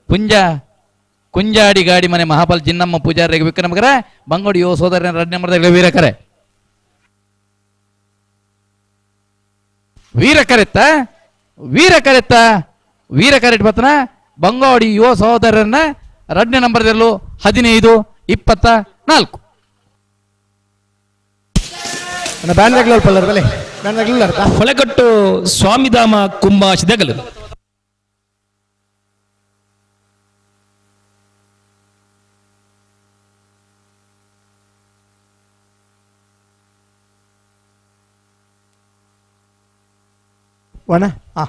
ಪುಂಜ ಕುಂಜಾಡಿ ಗಾಡಿ ಮನೆ ಮಹಾಬಲ್ ಜಿನ್ನಮ್ಮ ಪೂಜಾರಿಗೆ ವಿಕ್ರಮಕರ ಬಂಗೋಡಿ ಓ ಸೋದರ ರಡ್ನೆ ಮಾಡಿದ ವೀರ ಕರೆ ವೀರ ಕರೆತ್ತ ವೀರ ಕರೆತ್ತ ವೀರ ಕರೆಟ್ ಬತ್ತನ ಬಂಗೋಡಿ ಯುವ ಸಹೋದರನ್ನ ಎರಡನೇ ನಂಬರ್ದಲ್ಲೂ 15-24. ಹೊಳೆಕಟ್ಟು ಸ್ವಾಮಿಧಾಮ ಕುಂಭ ಸಿದಗಲು. ವನ ಆ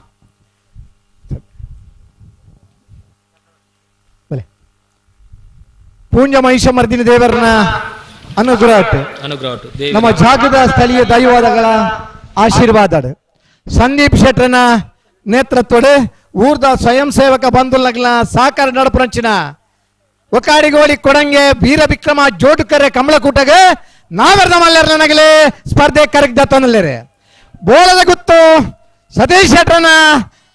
ಬಲೆ ಪೂಂಜ ಮಹಿಷಮರ್ದಿನಿ ದೇವರನ ಅನುಗ್ರಹ ನಮ್ಮ ಜಾಗದ ಸ್ಥಳೀಯ ದೈವಗಳ ಆಶೀರ್ವಾದ ಸಂದೀಪ್ ಶೆಟ್ಟರನ ನೇತೃತ್ವದ ಊರ್ದ ಸ್ವಯಂ ಸೇವಕ ಬಂಧುಲಗ್ನ ಸಹಕಾರ ನಡಪುರಂಚಿನ ಒಕಾಡಿಗೋಳಿ ಕೊಡಂಗೆ ವೀರ ವಿಕ್ರಮ ಜೋಡುಕರೆ ಕಮಲಕೂಟಗೆ ನಾವೆರ್ದ ಮಲ್ಲರ್ನಗಲೇ ಸ್ಪರ್ಧೆ ಕರಗ್ದತ್ತನಲ್ಲೇರೆ ಬೋಳದ ಗುತ್ತು ಸತೀಶ್ ಶೆಟ್ಟರನ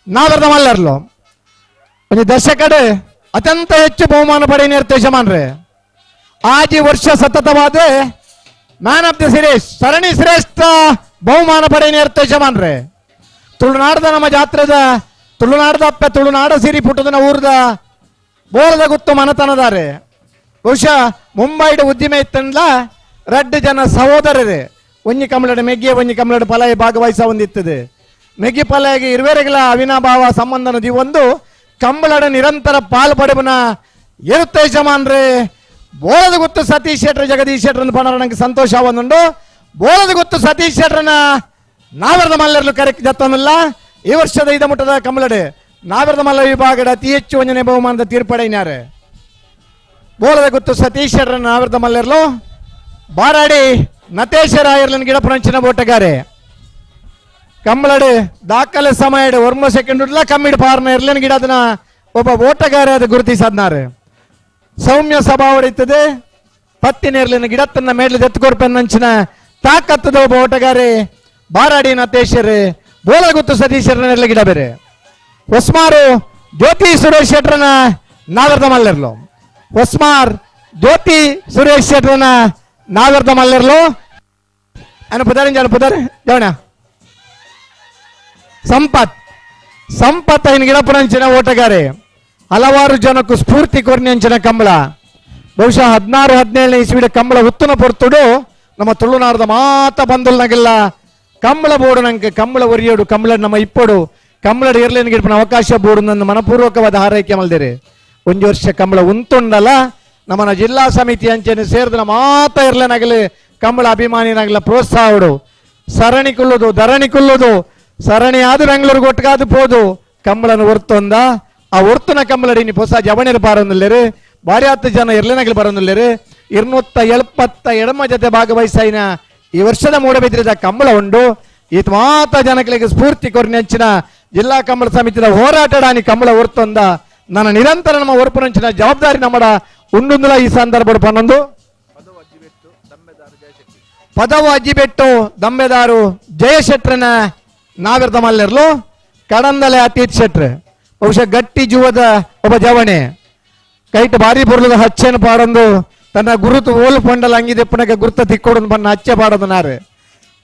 ನಾವೆರ್ದ ಮಲ್ಲರ್ಲು ಒಂದು ದಶಕಡೆ ಅತ್ಯಂತ ಹೆಚ್ಚು ಬಹುಮಾನ ಪಡೆಯ ಯಜಮಾನ್ರೆ ಆಜಿ ವರ್ಷ ಸತತವಾದ man of the series ಸರಣಿ ಶ್ರೇಷ್ಠ ಬಹುಮಾನ ಪಡೆಯ ಯಜಮಾನ್ರೆ ತುಳುನಾಡದ ನಮ್ಮ ಜಾತ್ರೆದ ತುಳುನಾಡದ ಅಪ್ಪ ತುಳುನಾಡ ಸಿರಿ ಪುಟ್ಟದನ ಊರ್ದ ಬೋಳದ ಗುತ್ತು ಮನತನದಾರೆ ಬಹುಶಃ ಮುಂಬೈಡ್ ಉದ್ದಿಮೆ ಇತ್ತಂದ್ಲ ರಡ್ಡು ಜನ ಸಹೋದರರೇ ಒಂಜಿ ಕಮಲಡ ಮೆಗ್ಗಿಯ ಒಂಜಿ ಕಮಲಡ ಪಲಾಯ ಭಾಗವಹಿಸ ಹೊಂದಿತ್ತದೆ ಮೆಗ್ಗಿ ಪಲಾಯಿಗೆ ಇರುವೆರೆಗಳ ಅವಿನಾಭಾವ ಸಂಬಂಧನ ಒಂದು ಕಂಬಳಡ ನಿರಂತರ ಪಾಲು ಪಡೆವನ ಇರುತ್ತೆ ಯಜಮಾನ್ರೆ ಬೋಳದ ಗೊತ್ತು ಸತೀಶ್ ಶೆಟ್ಟರ್ ಜಗದೀಶ್ ಶೆಟ್ಟರ್ ಪಣರ ನಂಗೆ ಸಂತೋಷ ಒಂದುಂಡು ಬೋಳದ ಗೊತ್ತು ಸತೀಶ್ ಶೆಟ್ಟರ್ನ ನಾವೆರದ ಮಲ್ಲರ್ಲು ಕರೆಕ್ಟ್ ಜತ್ತನಲ್ಲ ಈ ವರ್ಷದ ಐದ ಮುಟ್ಟದ ಕಮಲಡೆ ನಾವೆರದ ಮಲ್ಲ ವಿಭಾಗದ ಅತಿ ಹೆಚ್ಚು ಒಂಜನೆ ಬಹುಮಾನದ ತೀರ್ಪಡೆಯಿನಾರೆ ಬೋಳದ ಗೊತ್ತು ಸತೀಶ್ ಶೆಟ್ಟರ್ನ ನಾವೆರದ ಮಲ್ಲರ್ಲು ಬಾರಾಡಿ ನತೇಶ ರಾಯರ್ಲನ್ ಗಿಡಪುರಂಚಿನ ಬೋಟಗಾರೆ ಕಂಬಳಡೆ ದಾಖಲೆ ಸಮಯ ಒರ್ಮ ಸೆಕೆಂಡ್ ಕಮ್ಮಿಡ್ ಪಾರ್ನ ಇರ್ಲೇನ್ ಗಿಡ ಅದನ್ನ ಒಬ್ಬ ಓಟಗಾರ ಅದು ಗುರುತಿಸದ್ನಾರೆ ಸೌಮ್ಯ ಸಭಾ ಹೊಡೆಯುತ್ತದೆ ಪತ್ತಿ ನೇರ್ಲಿನ ಗಿಡತ್ತನ್ನ ಮೇಡ್ಲಿ ದೆತ್ತುಕೊರ್ಪೆನ್ನಂಚಿನ ತಾಕತ್ತದ ಒಬ್ಬ ಓಟಗಾರೆ ಬಾರಾಡಿ ನತೇಶ್ವರ್ ಬೋಲಗುತ್ತು ಸತೀಶ್ವರನ ನೇರ್ಲ ಗಿಡ ಬೇರೆ ಹೊಸ್ಮಾರು ಜ್ಯೋತಿ ಸುರೇಶ್ ಶೆಟ್ಟರನ ನಾಗರದ ಮಲ್ಲರ್ಲು ಹೊಸ್ಮಾರ್ ಜ್ಯೋತಿ ಸುರೇಶ್ ಶೆಟ್ಟರನ ನಾಗರದ ಮಲ್ಲರ್ಲು ಅನುಪದಾರೆ ಅನುಪದಾರೆ ಜವಣ ಸಂಪತ್ ಸಂಪತ್ ಐನ್ ಗಿಡಪುರಂಚಿನ ಓಟಗಾರೆ ಹಲವಾರು ಜನಕ್ಕೂ ಸ್ಫೂರ್ತಿ ಕೊರ್ನಿ ಕಂಬಳ ಬಹುಶಃ 16 17ನೇ ಇಸ್ವಿಡ ಕಂಬಳ ಉತ್ತನ ಪೊರ್ತುಡು ನಮ್ಮ ತುಳುನಾಡದ ಮಾತ ಬಂದುಲ್ನಾಗೆಲ್ಲ ಕಂಬಳ ಬೋಡು ನಂಗೆ ಕಂಬಳ ಒರಿಯೋಡು ಕಂಬಳ ನಮ್ಮ ಇಪ್ಪೋಡು ಕಂಬಳ ಇರ್ಲೇನು ಗಿಡಪನ ಅವಕಾಶ ಬೋಡು ನನ್ನ ಮನಪೂರ್ವಕವಾದ ಹಾರೈಕೆ ಮಲ್ದಿರಿ ಒಂದು ವರ್ಷ ಕಂಬಳ ಉಂತುಂಡಲ್ಲ ನಮ್ಮನ ಜಿಲ್ಲಾ ಸಮಿತಿ ಅಂಚೆನೆ ಸೇರಿದ ಮಾತ ಇರ್ಲೇನಾಗಲಿ ಕಂಬಳ ಅಭಿಮಾನಿನಾಗಲ ಪ್ರೋತ್ಸಾಹಡು ಸರಣಿ ಕುಲ್ಲುದು ಧರಣಿ ಕುಲ್ಲುದು ಸರಣಿ ಆದ ಬೆಂಗಳೂರಿಗೆ ಒಟ್ಟುಗಾದು ಪೋದು ಕಂಬಳನ ಒರ್ತೊಂದ ಆ ಒರ್ತುನ ಕಂಬಳಡಿ ನೀ ಹೊಸ ಜವಣಿರು ಬಾರೊಂದಿಲ್ಲೇರಿ ಭಾರಿ ಹತ್ತು ಜನ ಇರ್ಲೇನಾಗಲಿ ಬಾರೊಂದಿಲ್ಲೇರಿ 270 ಎಡಮ ಜೊತೆ ಭಾಗವಹಿಸಾಯಿನ ಈ ವರ್ಷದ ಮೂಡಬಿದ್ರಿದ ಕಂಬಳ ಉಂಡು ಈತ ಮಾತ ಜನಗಳಿಗೆ ಸ್ಫೂರ್ತಿ ಕೊರ್ನೆಂಚಿನ ಜಿಲ್ಲಾ ಕಂಬಳ ಸಮಿತಿಯ ಹೋರಾಟಡಾನಿ ಕಂಬಳ ಒರ್ತೊಂದ ನನ್ನ ನಿರಂತರ ನಮ್ಮ ಒರ್ಪುನಂಚಿನ ಜವಾಬ್ದಾರಿ ನಮ್ಮಡ ಉಂಡುಂದುಲ ಈ ಸಂದರ್ಭ ಪನ್ನೊಂದು ಪದವು ಅಜ್ಜಿಬೆಟ್ಟು ದಂಬೆದಾರು ಜಯಶೆಟ್ರನ ನಾವೆರ್ದ ಮಲ್ಲೆರ್ಲು ಕಡಂದಲೆ ಅತೀತ್ ಶೆಟ್ರ್ ಬಹುಶಃ ಗಟ್ಟಿ ಜೀವದ ಒಬ್ಬ ಜವಣೆ ಕೈಟ್ ಭಾರಿ ಬುರ್ಲದ ಹಚ್ಚೆನ ಪಾಡೊಂದು ತನ್ನ ಗುರುತು ಓಲು ಪಂಡಲ ಅಂಗಿದೆ ಪುನಕ ಗುರುತ ತಿಕ್ಕೊಡೊಂದು ಬಣ್ಣ ಹಚ್ಚೆ ಪಾಡೋದು ನಾರು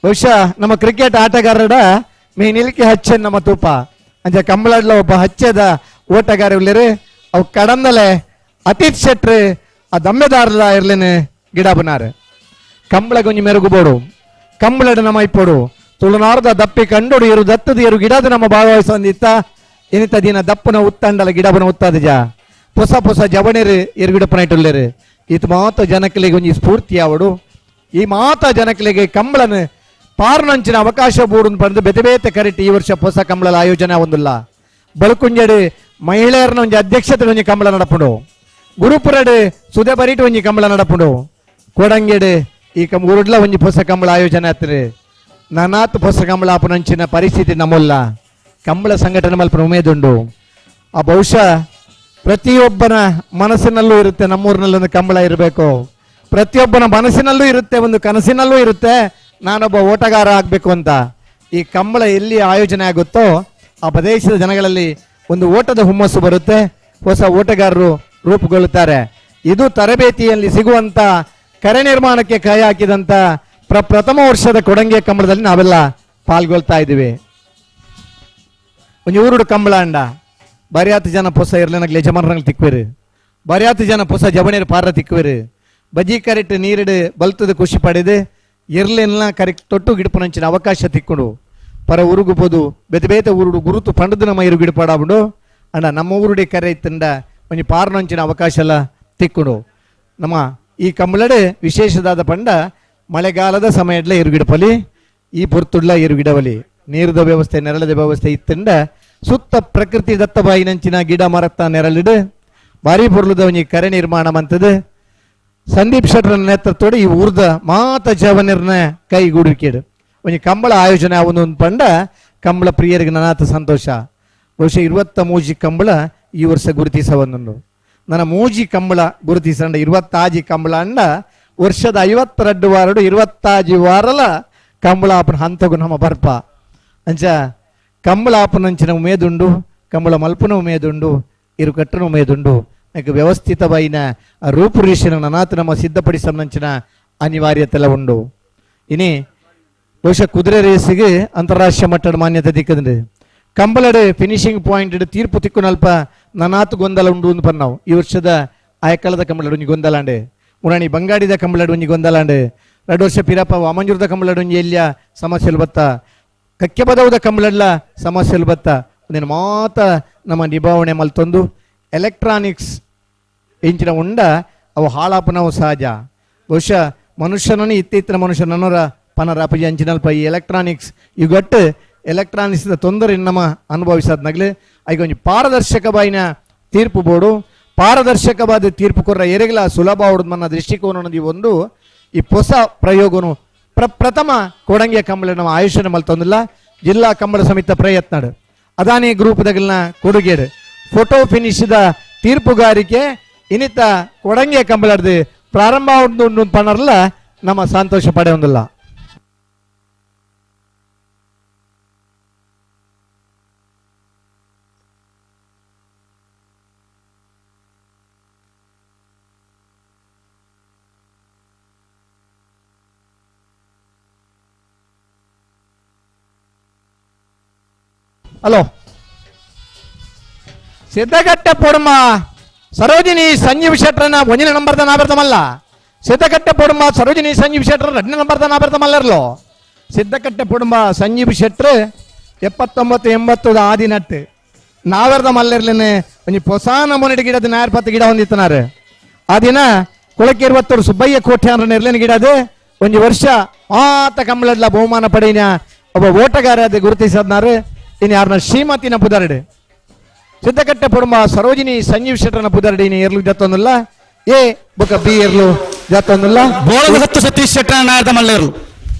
ಬಹುಶಃ ನಮ್ಮ ಕ್ರಿಕೆಟ್ ಆಟಗಾರರ ಮೇ ನಿಲ್ಕಿ ಹಚ್ಚೆನ್ ನಮ್ಮ ತೂಪ ಅಂಚ ಕಂಬಳಡ್ಲ ಒಬ್ಬ ಹಚ್ಚೆದ ಓಟಗಾರ ಉಳ್ಳೇರು ಅವು ಕಡಂದಲೆ ಅತೀತ್ ಶೆಟ್ರ್ ಆ ದಮ್ಮೆದಾರಲ ಇರ್ಲೇನೆ ಗಿಡ ಬನಾರು ಕಂಬಳ ಗೊಂಜಿ ಮೆರುಗು ಬೋಡು ಕಂಬಳಡ ನಮ್ಮ ಇಪ್ಪೋಡು ತುಳುನಾಡದ ದಪ್ಪಿ ಕಂಡೋಡು ಇರು ದತ್ತದ ಇರು ಗಿಡದ ನಮ್ಮ ಭಾಗವಹಿಸೊಂದಿತ್ತ ಏನಿತ್ತ ದಿನ ದಪ್ಪನ ಉತ್ತಂಡಲ ಗಿಡಬನ ಉತ್ತದ ಜ ಹೊಸ ಹೊಸ ಜವಣೆರು ಎರುಗಿಡಪ್ಪನ ಇಟ್ಟುಳ್ಳೇರು ಈತ ಮಾತ ಜನಕಲಿಗೆ ಒಂಜಿ ಸ್ಫೂರ್ತಿ ಆವಡು ಈ ಮಾತ ಜನಕಲಿಗೆ ಕಂಬಳನ ಪಾರ್ನಂಚಿನ ಅವಕಾಶ ಬೋಡು ಬಂದು ಬೇತೆ ಬೇತೆ ಕರಿಟಿ ಈ ವರ್ಷ ಹೊಸ ಕಂಬಳದ ಆಯೋಜನೆ ಒಂದಿಲ್ಲ ಬಳುಕುಂಜಡು ಮಹಿಳೆಯರನ್ನ ಒಂಜಿ ಅಧ್ಯಕ್ಷತೆ ಒಂಜಿ ಕಂಬಳ ನಡಪುಂಡು ಗುರುಪುರಡು ಸುದೆ ಬರೀಟು ಒಂಜಿ ಕಂಬಳ ನಡಪುಂಡು ಕೊಡಂಗೆಡು ಈ ಊರುಡ್ಲ ಒಂಜಿ ಹೊಸ ಕಂಬಳ ಆಯೋಜನೆ ಆತ್ರಿ ನಾನಾತ್ ಹೊಸ ಕಂಬಳ ಆಪುನಂಚಿನ ಪರಿಸ್ಥಿತಿ ನಮ್ಮಲ್ಲ ಕಂಬಳ ಸಂಘಟನೆ ಮಲ್ಪನ ಉಮೇದುಂಡು ಆ ಬಹುಶಃ ಪ್ರತಿಯೊಬ್ಬನ ಮನಸ್ಸಿನಲ್ಲೂ ಇರುತ್ತೆ ನಮ್ಮೂರಿನಲ್ಲಿ ಒಂದು ಕಂಬಳ ಇರಬೇಕು ಪ್ರತಿಯೊಬ್ಬನ ಮನಸ್ಸಿನಲ್ಲೂ ಇರುತ್ತೆ ಒಂದು ಕನಸಿನಲ್ಲೂ ಇರುತ್ತೆ ನಾನೊಬ್ಬ ಓಟಗಾರ ಆಗಬೇಕು ಅಂತ ಈ ಕಂಬಳ ಎಲ್ಲಿ ಆಯೋಜನೆ ಆಗುತ್ತೋ ಆ ಪ್ರದೇಶದ ಜನಗಳಲ್ಲಿ ಒಂದು ಓಟದ ಹುಮ್ಮಸ್ಸು ಬರುತ್ತೆ ಹೊಸ ಓಟಗಾರರು ರೂಪುಗೊಳ್ಳುತ್ತಾರೆ ಇದು ತರಬೇತಿಯಲ್ಲಿ ಸಿಗುವಂತ ಕರೆ ನಿರ್ಮಾಣಕ್ಕೆ ಕೈ ಹಾಕಿದಂತ ಪ್ರಥಮ ವರ್ಷದ ಕೊಡಂಗೆ ಕಂಬಳದಲ್ಲಿ ನಾವೆಲ್ಲ ಪಾಲ್ಗೊಳ್ತಾ ಇದ್ದೀವಿ ಒಂದು ಊರುಡು ಕಂಬಳ ಅಂಡ ಬರಿಯಾತ ಜನ ಪೊಸ ಇರ್ಲೇನಾಗ್ಲಿ ಯಜಮಾನರಂಗ್ ತಿಕ್ವಿರಿ ಬರ್ಯಾತು ಜನ ಪೊಸ ಜವಣೇರು ಪಾರ ತಿಕ್ಕುವೆರು ಬಜಿ ಕರೆಟ್ ನೀರಿಡು ಬಲ್ತದ ಖುಷಿ ಪಡೆದು ಎರ್ಲೆನ್ಲ ಕರೆಕ್ಟ್ ತೊಟ್ಟು ಗಿಡಪುನಂಚಿನ ಅವಕಾಶ ತಿಕ್ಕೊಂಡು ಪರ ಊರುಗು ಪೋದು ಬೇತೆ ಬೇತೆ ಊರುಡು ಗುರುತು ಪಂಡದು ನಮ್ಮ ಇರು ಗಿಡಪಾಡಾಬಿಡು ಅಂಡ ನಮ್ಮ ಊರುಡೆ ಕರೆ ಇತ್ತಂಡ ಒಂಜಿ ಪಾರನಂಚಿನ ಅವಕಾಶ ಎಲ್ಲ ತಿಕ್ಕೊಂಡು ನಮ್ಮ ಈ ಕಂಬಳಡೆ ವಿಶೇಷದಾದ ಪಂಡ ಮಳೆಗಾಲದ ಸಮಯಡ್ಲ ಎರುಗಿಡಪಲಿ ಈ ಪೊರ್ತುಡ್ಲ ಎರುಗಿಡವಲಿ ನೀರದ ವ್ಯವಸ್ಥೆ ನೆರಳದ ವ್ಯವಸ್ಥೆ ಇತ್ತಂಡ ಸುತ್ತ ಪ್ರಕೃತಿ ದತ್ತಬಾಯಿನಂಚಿನ ಗಿಡ ಮರತ್ತ ನೆರಳಿಡು ಭಾರಿ ಪೊರ್ಲುದ ಒಂಜಿ ಕರೆ ನಿರ್ಮಾಣ ಮಂತದು ಸಂದೀಪ್ ಶೆಟ್ಟರ್ ನೇತೃತ್ವದ ಈ ಊರ್ದ ಮಾತ ಜವನಿರ್ನ ಕೈಗೂಡುವಿಕೆಡು ಒಂಜಿ ಕಂಬಳ ಆಯೋಜನೆ ಒಂದು ಪಂಡ ಕಂಬಳ ಪ್ರಿಯರಿಗೆ ನನಾತ ಸಂತೋಷ. ಬಹುಶಃ 23 ಕಂಬಳ ಈ ವರ್ಷ ಗುರುತಿಸವೊಂದುಂಡು. ನನ್ನ 3 ಕಂಬಳ ಗುರುತಿಸಂಡ 26 ಕಂಬಳ ಅಂಡ ವರ್ಷದ 52 ವಾರಡು 26 ವಾರಲ ಕಂಬಳ ಆಪನ ಹಂತಗು ನಮ್ಮ ಬರ್ಪ ಅಂಚ ಕಂಬಳ ಆಪನಂಚಿನ ಉಮೇದುಂಡು, ಕಂಬಳ ಮಲ್ಪನ ಉಮೇದುಂಡು, ಇರು ಕಟ್ಟನ ಉಮೇದುಂಡು. నాకు ವ್ಯವಸ್ಥಿತವಾಯಿನ ರೂಪುರೇಷನ ನನಾತ ನಮ್ಮ ಸಿದ್ಧಪಡಿಸಂಚಿನ ಅನಿವಾರ್ಯತೆಲ್ಲ ಉಂಡು. ಇನಿ ಬಹುಶಃ ಕುದುರೆ ರೇಸಿಗೆ ಅಂತಾರಾಷ್ಟ್ರೀಯ ಮಟ್ಟದ ಮಾನ್ಯತೆ ದಿಕ್ಕದಂಡು ಕಂಬಳಡೆ ಫಿನಿಶಿಂಗ್ ಪಾಯಿಂಟ್ ತೀರ್ಪು ತಿಕ್ಕುನಲ್ಪ ನನಾತು ಗೊಂದಲ ಉಂಡು ಅಂದ್ ಪನ್ನಾವು. ಈ ವರ್ಷದ ಆಯಕಳದ ಕಂಬಳಡು ಒಂಜಿ ಗೊಂದಲಾಂಡೆ, ಮುರಾಣಿ ಬಂಗಾಡಿದ ಕಂಬಳಡು ಒಂಜಿ ಗೊಂದಲಾಂಡೆ, 2 ವರ್ಷ ಪಿರಪ ವಾಮಂಜೂರದ ಕಂಬಳಡು ಒಂಜಿ ಎಲ್ಲಿಯ ಸಮಸ್ಯೆಲು ಬತ್ತ, ಕಕ್ಕೆ ಬದೌದ ಕಂಬಳಡ್ಲ ಸಮಸ್ಯೆಲು ಬತ್ತ. ಒಂದಿನ ಮಾತ ನಮ್ಮ ನಿಭಾವಣೆ ಮಲ್ತೊಂದು ಎಲೆಕ್ಟ್ರಾನಿಕ್ಸ್ ಇಂಚಿನ ಉಂಡ ಅವು ಹಾಳಾಪನವು ಸಹಜ. ಬಹುಶಃ ಮನುಷ್ಯನನ್ನು ಇತ್ತಿತ್ತಿನ ಮನುಷ್ಯನನ್ನೋರ ಪನರಾಪಜಿ ಅಂಚಿನಲ್ಪ ಈ ಎಲೆಕ್ಟ್ರಾನಿಕ್ಸ್ ಇಗಟ್ಟು ಎಲೆಕ್ಟ್ರಾನಿಕ್ಸ್ ತೊಂದರೆ ನಮ್ಮ ಅನುಭವಿಸದ್ನಗ್ಲಿ ಐಗ ಒಂಜಿ ಪಾರದರ್ಶಕವಾಯಿನ ತೀರ್ಪು ಬೋಡು, ಪಾರದರ್ಶಕವಾದ ತೀರ್ಪು ಕೊರ್ರ ಎರೆಗಲ ಸುಲಭ ಅವಡ್ದು ಮನ್ನ ದೃಷ್ಟಿಕೋನ ಒಂದು ಈ ಹೊಸ ಪ್ರಯೋಗನು ಪ್ರಥಮ ಕೊಡಂಗೆ ಕಂಬಳ ನಮ್ಮ ಆಯುಷ್ಯನ ಮಲ್ತೊಂದಿಲ್ಲ ಜಿಲ್ಲಾ ಕಂಬಳ ಸಮಿತಿ ಪ್ರಯತ್ನ ಅದಾನಿ ಗ್ರೂಪ್ದಾಗಲ್ನ ಕೊಡುಗೆಡು ಫೋಟೋ ಫಿನಿಶಿದ ತೀರ್ಪುಗಾರಿಕೆ ಇನ್ನಿತ ಕೊಡಂಗೆ ಕಂಬಳದು ಪ್ರಾರಂಭ ಉಂಟು ಪನರ್ಲ ನಮ್ಮ ಸಂತೋಷ ಪಡೆಯೊಂದಿಲ್ಲ. ಹಲೋ ಸಿದ್ದಗಟ್ಟೆ ಪೊಡುಮ ಸರೋಜಿನಿ ಸಂಜೀವ್ ಶೆಟ್ಟರನ ಒಂದನೇ ನಂಬರ್ದ ನಾಬರ್ತಮಲ್ಲ. ಸಿದ್ದಕಟ್ಟೆ ಪೊಡುಮ ಸರೋಜಿನಿ ಸಂಜೀವ್ ಶೆಟ್ಟರ್ 2ನೇ ನಂಬರ್ದ ನಾಬರ್ತಮಲ್ಲರ್ಲೋ. ಸಿದ್ದಕಟ್ಟೆ ಪೊಡುಮ ಸಂಜೀವ್ ಶೆಟ್ಟರ್ 79 80 ಆದಿನಟ್ಟು ನಾವೆರ್ದ ಮಲ್ಲರ್ಲೇನೆ ಒಂಜಿ ಹೊಸ ನಮೂನೆ ಗಿಡದ ನಾಯರ್ ಪತ್ತು ಗಿಡ ಹೊಂದಿತ್ತನಾರು. ಆ ದಿನ ಕುಳಕ್ಕೆ 20 ಸುಬ್ಬಯ್ಯ ಕೋಟ್ಯಾನ್ರ ನೆರ್ಲೇನ ಗಿಡದು ಒಂಜಿ ವರ್ಷ ಆತ ಕಂಬಳಡ್ಲ ಬಹುಮಾನ ಪಡೆಯಿನ ಒಬ್ಬ ಓಟಗಾರ ಅದು ಗುರುತಿಸದ್ನಾರು. ಇನ್ನು ಯಾರನ್ನ ಶ್ರೀಮತಿನ ಪುದರಡು ಸಿದ್ದಕಟ್ಟೆ ಪೊಡುಮ ಸರೋಜಿನಿ ಸಂಜೀವ್ ಶೆಟ್ಟರನ ಪುದರಡು ಇನ್ನು ಎರ್ಲು ಜತ್ತೊಂದಿಲ್ಲ ಎ ಬೊಕ ಬಿ ಎರ್ಲು ಜತ್ತೊಂದಿಲ್ಲ. ಬೋಳದ ಸತೀಶ್ ಶೆಟ್ಟರನ ನಾಯರ್ದ ಮಲ್ಲೇರ್ಲು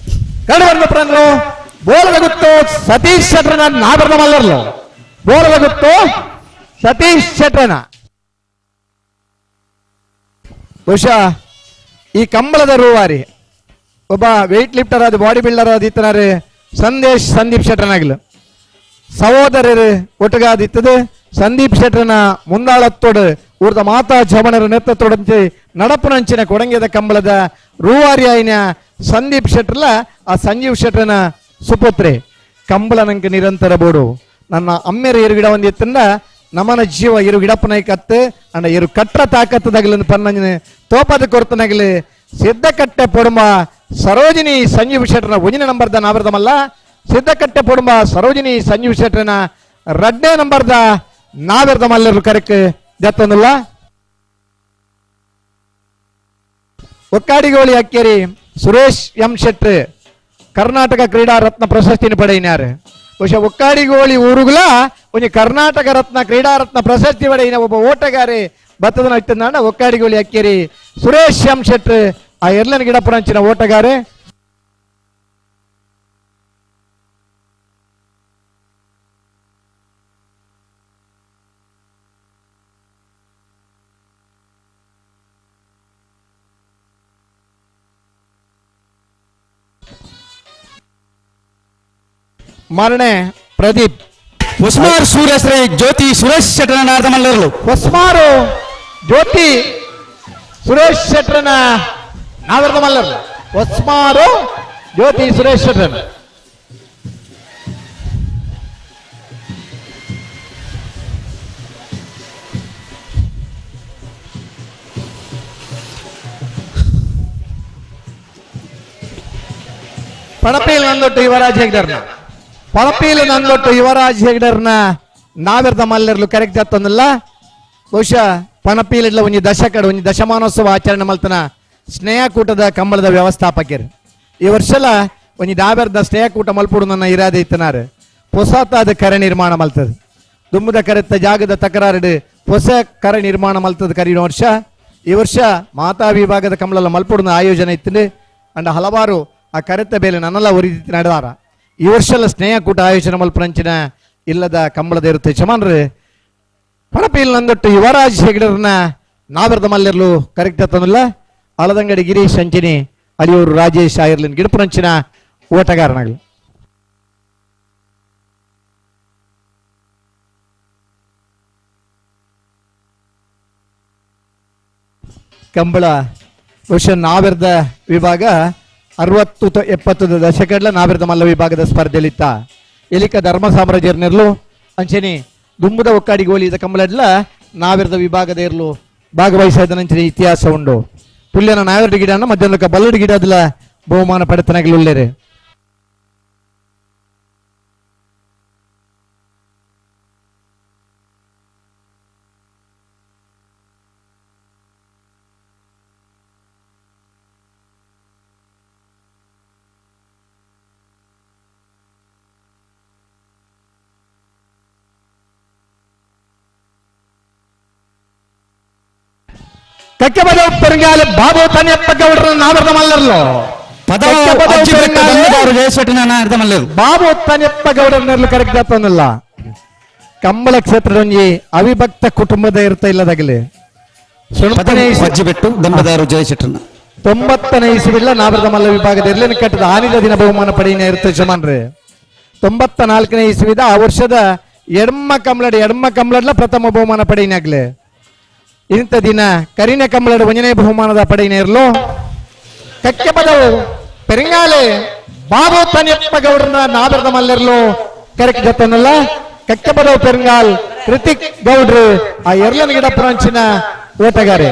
ಕಡು ಬಂದ ಪ್ರಂದ್ರು ಬೋಳದ ಗುತ್ತು ಸತೀಶ್ ಶೆಟ್ಟರನ ನಾಬರ್ದ ಮಲ್ಲೇರ್ಲು ಬೋಳದ ಗುತ್ತು ಸತೀಶ್ ಶೆಟ್ಟರನ. ಬಹುಶಃ ಈ ಕಂಬಳದ ರೂವಾರಿ ಒಬ್ಬ ವೆಯ್ಟ್ ಲಿಫ್ಟರ್ ಆದ ಬಾಡಿ ಬಿಲ್ಡರ್ ಆದ ಇತ್ತನಾರು ಸಂದೇಶ್ ಸಂದೀಪ್ ಶೆಟ್ಟರನಾಗ್ಲು ಸಹೋದರರು ಒಟ್ಟುಗಾದಿತ್ತದೆ. ಸಂದೀಪ್ ಶೆಟ್ಟರನ ಮುಂದಾಳತ್ತೋಡು ಊರ್ದ ಮಾತಾ ಜವಣರ ನೇತೃತ್ವದಂತೆ ನಡಪುನಂಚಿನ ಕೊಡಂಗೆದ ಕಂಬಳದ ರೂವಾರಿ ಆಯಿನ ಸಂದೀಪ್ ಶೆಟ್ಟರ್ಲ ಆ ಸಂಜೀವ್ ಶೆಟ್ಟರನ ಸುಪುತ್ರೆ. ಕಂಬಳ ನಂಗೆ ನಿರಂತರ ಬೋಡು ನನ್ನ ಅಮ್ಮೆರ ಎರು ಗಿಡ ಒಂದಿತ್ತಂದ ನಮನ ಜೀವ ಎರು ಗಿಡಪ್ಪನೈಕತ್ತು ಅಂಡ ಎರು ಕಟ್ರ ತಾಕತ್ತದಾಗಲಿ ಪನ್ನಂಜನ ತೋಪದ ಕೊರತನಾಗಲಿ ಸಿದ್ದಕಟ್ಟೆ ಪೊಡುಮ ಸರೋಜಿನಿ ಸಂಜೀವ್ ಶೆಟ್ಟರನ ಒಂದಿನ ನಂಬರ್ದ ನಾವರ್ದಮಲ್ಲ. ಸಿದ್ದಕಟ್ಟೆ ಪೊಡುಮ ಸರೋಜಿನಿ ಸಂಜೀವ್ ಶೆಟ್ಟರನ 2ನೇ ನಂಬರ್ದ ನಾವೆರ್ದ ಮಲ್ಲರು ಕರೆಕ್ ಜತ್ತೊಂದಿಲ್ಲ. ಒಕ್ಕಾಡಿಗೋಳಿ ಅಕ್ಕೇರಿ ಸುರೇಶ್ ಎಂ ಶೆಟ್ರ್ ಕರ್ನಾಟಕ ಕ್ರೀಡಾ ರತ್ನ ಪ್ರಶಸ್ತಿನ ಪಡೆಯಿನಾರು. ಬಹುಶಃ ಒಕ್ಕಾಡಿಗೋಳಿ ಊರುಗಳ ಒಂಜಿ ಕರ್ನಾಟಕ ರತ್ನ ಕ್ರೀಡಾ ರತ್ನ ಪ್ರಶಸ್ತಿ ಪಡೆಯಿನ ಒಬ್ಬ ಓಟಗಾರೆ ಬತ್ತದನ ಇತ್ತಂದ ಒಕ್ಕಾಡಿಗೋಳಿ ಅಕ್ಕೇರಿ ಸುರೇಶ್ ಎಂ ಶೆಟ್ರ್ ಆ ಎರ್ಲನ್ ಗಿಡಪುರಂಚಿನ ಓಟಗಾರೆ. ಮರಣೆ ಪ್ರದೀಪ್ ಹೊಸ್ಮಾರ್ ಸೂರ್ಯಶ್ರೀ ಜ್ಯೋತಿ ಸುರೇಶ್ ಶೆಟ್ಟರನ ನಾರ್ದ ಮಲ್ಲೇರ್ಲು. ಹೊಸ್ಮಾರು ಜ್ಯೋತಿ ಸುರೇಶ್ ಶೆಟ್ಟರನ ನಾವರ್ದ ಮಲ್ಲರ್ಲು. ಹೊಸ್ಮಾರು ಜ್ಯೋತಿ ಸುರೇಶ್ ಶೆಟ್ಟರನ ಪಣಪೇಲ್ ನಂದೊಟ್ಟು ಯುವರಾಜ್ ಹೆಗ್ಡರ್ನ ಪಣಪೇಲ್ ನಂದೊಟ್ಟು ಯುವರಾಜ್ ಹೆಗ್ಡರ್ನ ನಾವೆರ್ದ ಮಲ್ಲೆರ್ಲು ಕರೆಕ್ಟ್ ಆತಂದಲ್ಲ. ಬಹುಶಃ ಪಣಪೀಲಿಡ್ಲ ಒಂಜಿ ದಶಕಡ್ ಒಂಜಿ ದಶಮಾನೋತ್ಸವ ಆಚರಣೆ ಮಲ್ತನ ಸ್ನೇಹಕೂಟದ ಕಂಬಳದ ವ್ಯವಸ್ಥಾಪಕರು ಈ ವರ್ಷಲ ಒಂಜಿ ಡಾಬೆರ್ದ ಸ್ನೇಹಕೂಟ ಮಲ್ಪುಡು ನನ್ನ ಇರಾದೆ ಇತ್ತನಾರು ಹೊಸತಾದ ಕರೆ ನಿರ್ಮಾಣ ಮಲ್ತದ ದುಮ್ಮದ ಕರೆತ್ತ ಜಾಗದ ತಕರಾರು ಹೊಸ ಕರೆ ನಿರ್ಮಾಣ ಮಲ್ತದ ಕರಿನ ವರ್ಷ ಈ ವರ್ಷ ಮಾತಾ ವಿಭಾಗದ ಕಂಬಳಲ ಮಲ್ಪುಡುನ ಆಯೋಜನೆ ಇತ್ತು ಅಂಡ ಹಲವಾರು ಆ ಕರೆತ್ತ ಬೇಲೆ ನನ್ನೆಲ್ಲ ಒರಿದಿತ್ತು ನಡೆದಾರ ಈ ವರ್ಷಲ ಸ್ನೇಹಕೂಟ ಆಯೋಜನೆ ಮಲ್ಪುನಂಚಿನ ಇಲ್ಲದ ಕಂಬಳದ ಇರುತ್ತೆ ಯಜಮಾನ್ರು ಪಣಪೀಲ್ ನಂದೊಟ್ಟು ಯುವರಾಜ್ ಹೆಗ್ಡರ್ನ ನಾವೆರ್ದ ಮಲ್ಲೆರ್ಲು ಕರೆಕ್ಟ್ ಆತನಲ್ಲ. ಅಳದಂಗಡಿ ಗಿರೀಶ್ ಅಂಚಿನಿ ಅಳಿಯೂರು ರಾಜೇಶ್ ಆಯಿರ್ಲಿನ್ ಗಿಡಪುರಂಚಿನ ಓಟಗಾರನಾಗಲಿ. ಕಂಬಳ ಬಹುಶಃ ನಾವೆರ್ದ ವಿಭಾಗ 60 70 ದಶಕಡ್ಲ ನಾವೆರ್ದ ಮಲ್ಲ ವಿಭಾಗದ ಸ್ಪರ್ಧೆಯಲ್ಲಿತ್ತ ಎಲಿಕ ಧರ್ಮ ಸಾಮ್ರಾಜ್ಯರ್ನೆರ್ಲು ಅಂಚನಿ ದುಂಬುದ ಒಕ್ಕಾಡಿ ಗೋಲಿದ ಕಂಬಳಡ್ಲ ನಾವೆರ್ದ ವಿಭಾಗದ ಇರ್ಲು ಭಾಗವಹಿಸಿದ ಇತಿಹಾಸ ಉಂಡು. ಪುಲ್ಯನ ನಾವೆರಡು ಗಿಡನ ಮಧ್ಯಾಹ್ನಕ್ಕ ಬಲ್ಲಡು ಗಿಡದಲ್ಲ ಬಹುಮಾನ ಪಡೆತನಗಲುಳ್ಳೇರು. ಕಕ್ಕೆಬದ ಪೆರಂಗಾಲೆ ಬಾಬು ತನ್ಯಪ್ಪ ಗೌಡರ ನಾವರ್ದ ಮಲ್ಲರ್ಲು ಬಾಬು ತನ್ಯಪ್ಪ ಗೌಡರನ್ನೆಲ್ಲ ಕರೆಕ್ಟ್ ಆತನಲ್ಲ. ಕಂಬಳ ಕ್ಷೇತ್ರದೊಂಜಿ ಅವಿಭಕ್ತ ಕುಟುಂಬದ ಇರ್ತಾ ಇಲ್ಲದಾಗಲಿ 90ನೇ ಇಸುವಿಲ್ಲ ನಾವರ್ದ ಮಲ್ಲ ವಿಭಾಗದ ಇರ್ಲೇನು ಕಟ್ಟದ ಆನಿದ ದಿನ ಬಹುಮಾನ ಪಡೆಯನ ಇರ್ತ ಯಜಮಾನ್ರಿ. 94ನೇ ಇಸುವಿದ ಆ ವರ್ಷದ ಎಡ್ಮ ಕಂಬಳಡ್ಲ ಪ್ರಥಮ ಬಹುಮಾನ ಪಡೆಯನಾಗ್ಲಿ. ಇಂಥ ದಿನ ಕರಿನ ಕಂಬಳದ ಒಂಜನೇ ಬಹುಮಾನದ ಪಡೆಯನೇ ಇರಲು ಕಕ್ಕೆ ಪದವು ಪೆರಿಂಗಾಲೆ ಬಾಬು ತನ್ಯಪ್ಪ ಗೌಡರನ್ನ ನಾದರದ ಮಲ್ಲಿರಲು ಕರೆಕ್ಟ್ ಜೊತೆನಲ್ಲ. ಕಕ್ಕೆ ಪದವು ಪೆರಿಂಗಾಲ್ ಕೃತಿಕ್ ಗೌಡ್ರು ಆ ಎರ್ಲನ ಗಿಡ ಬ್ರಾಂಚಿನ ಓಟಗಾರೆ.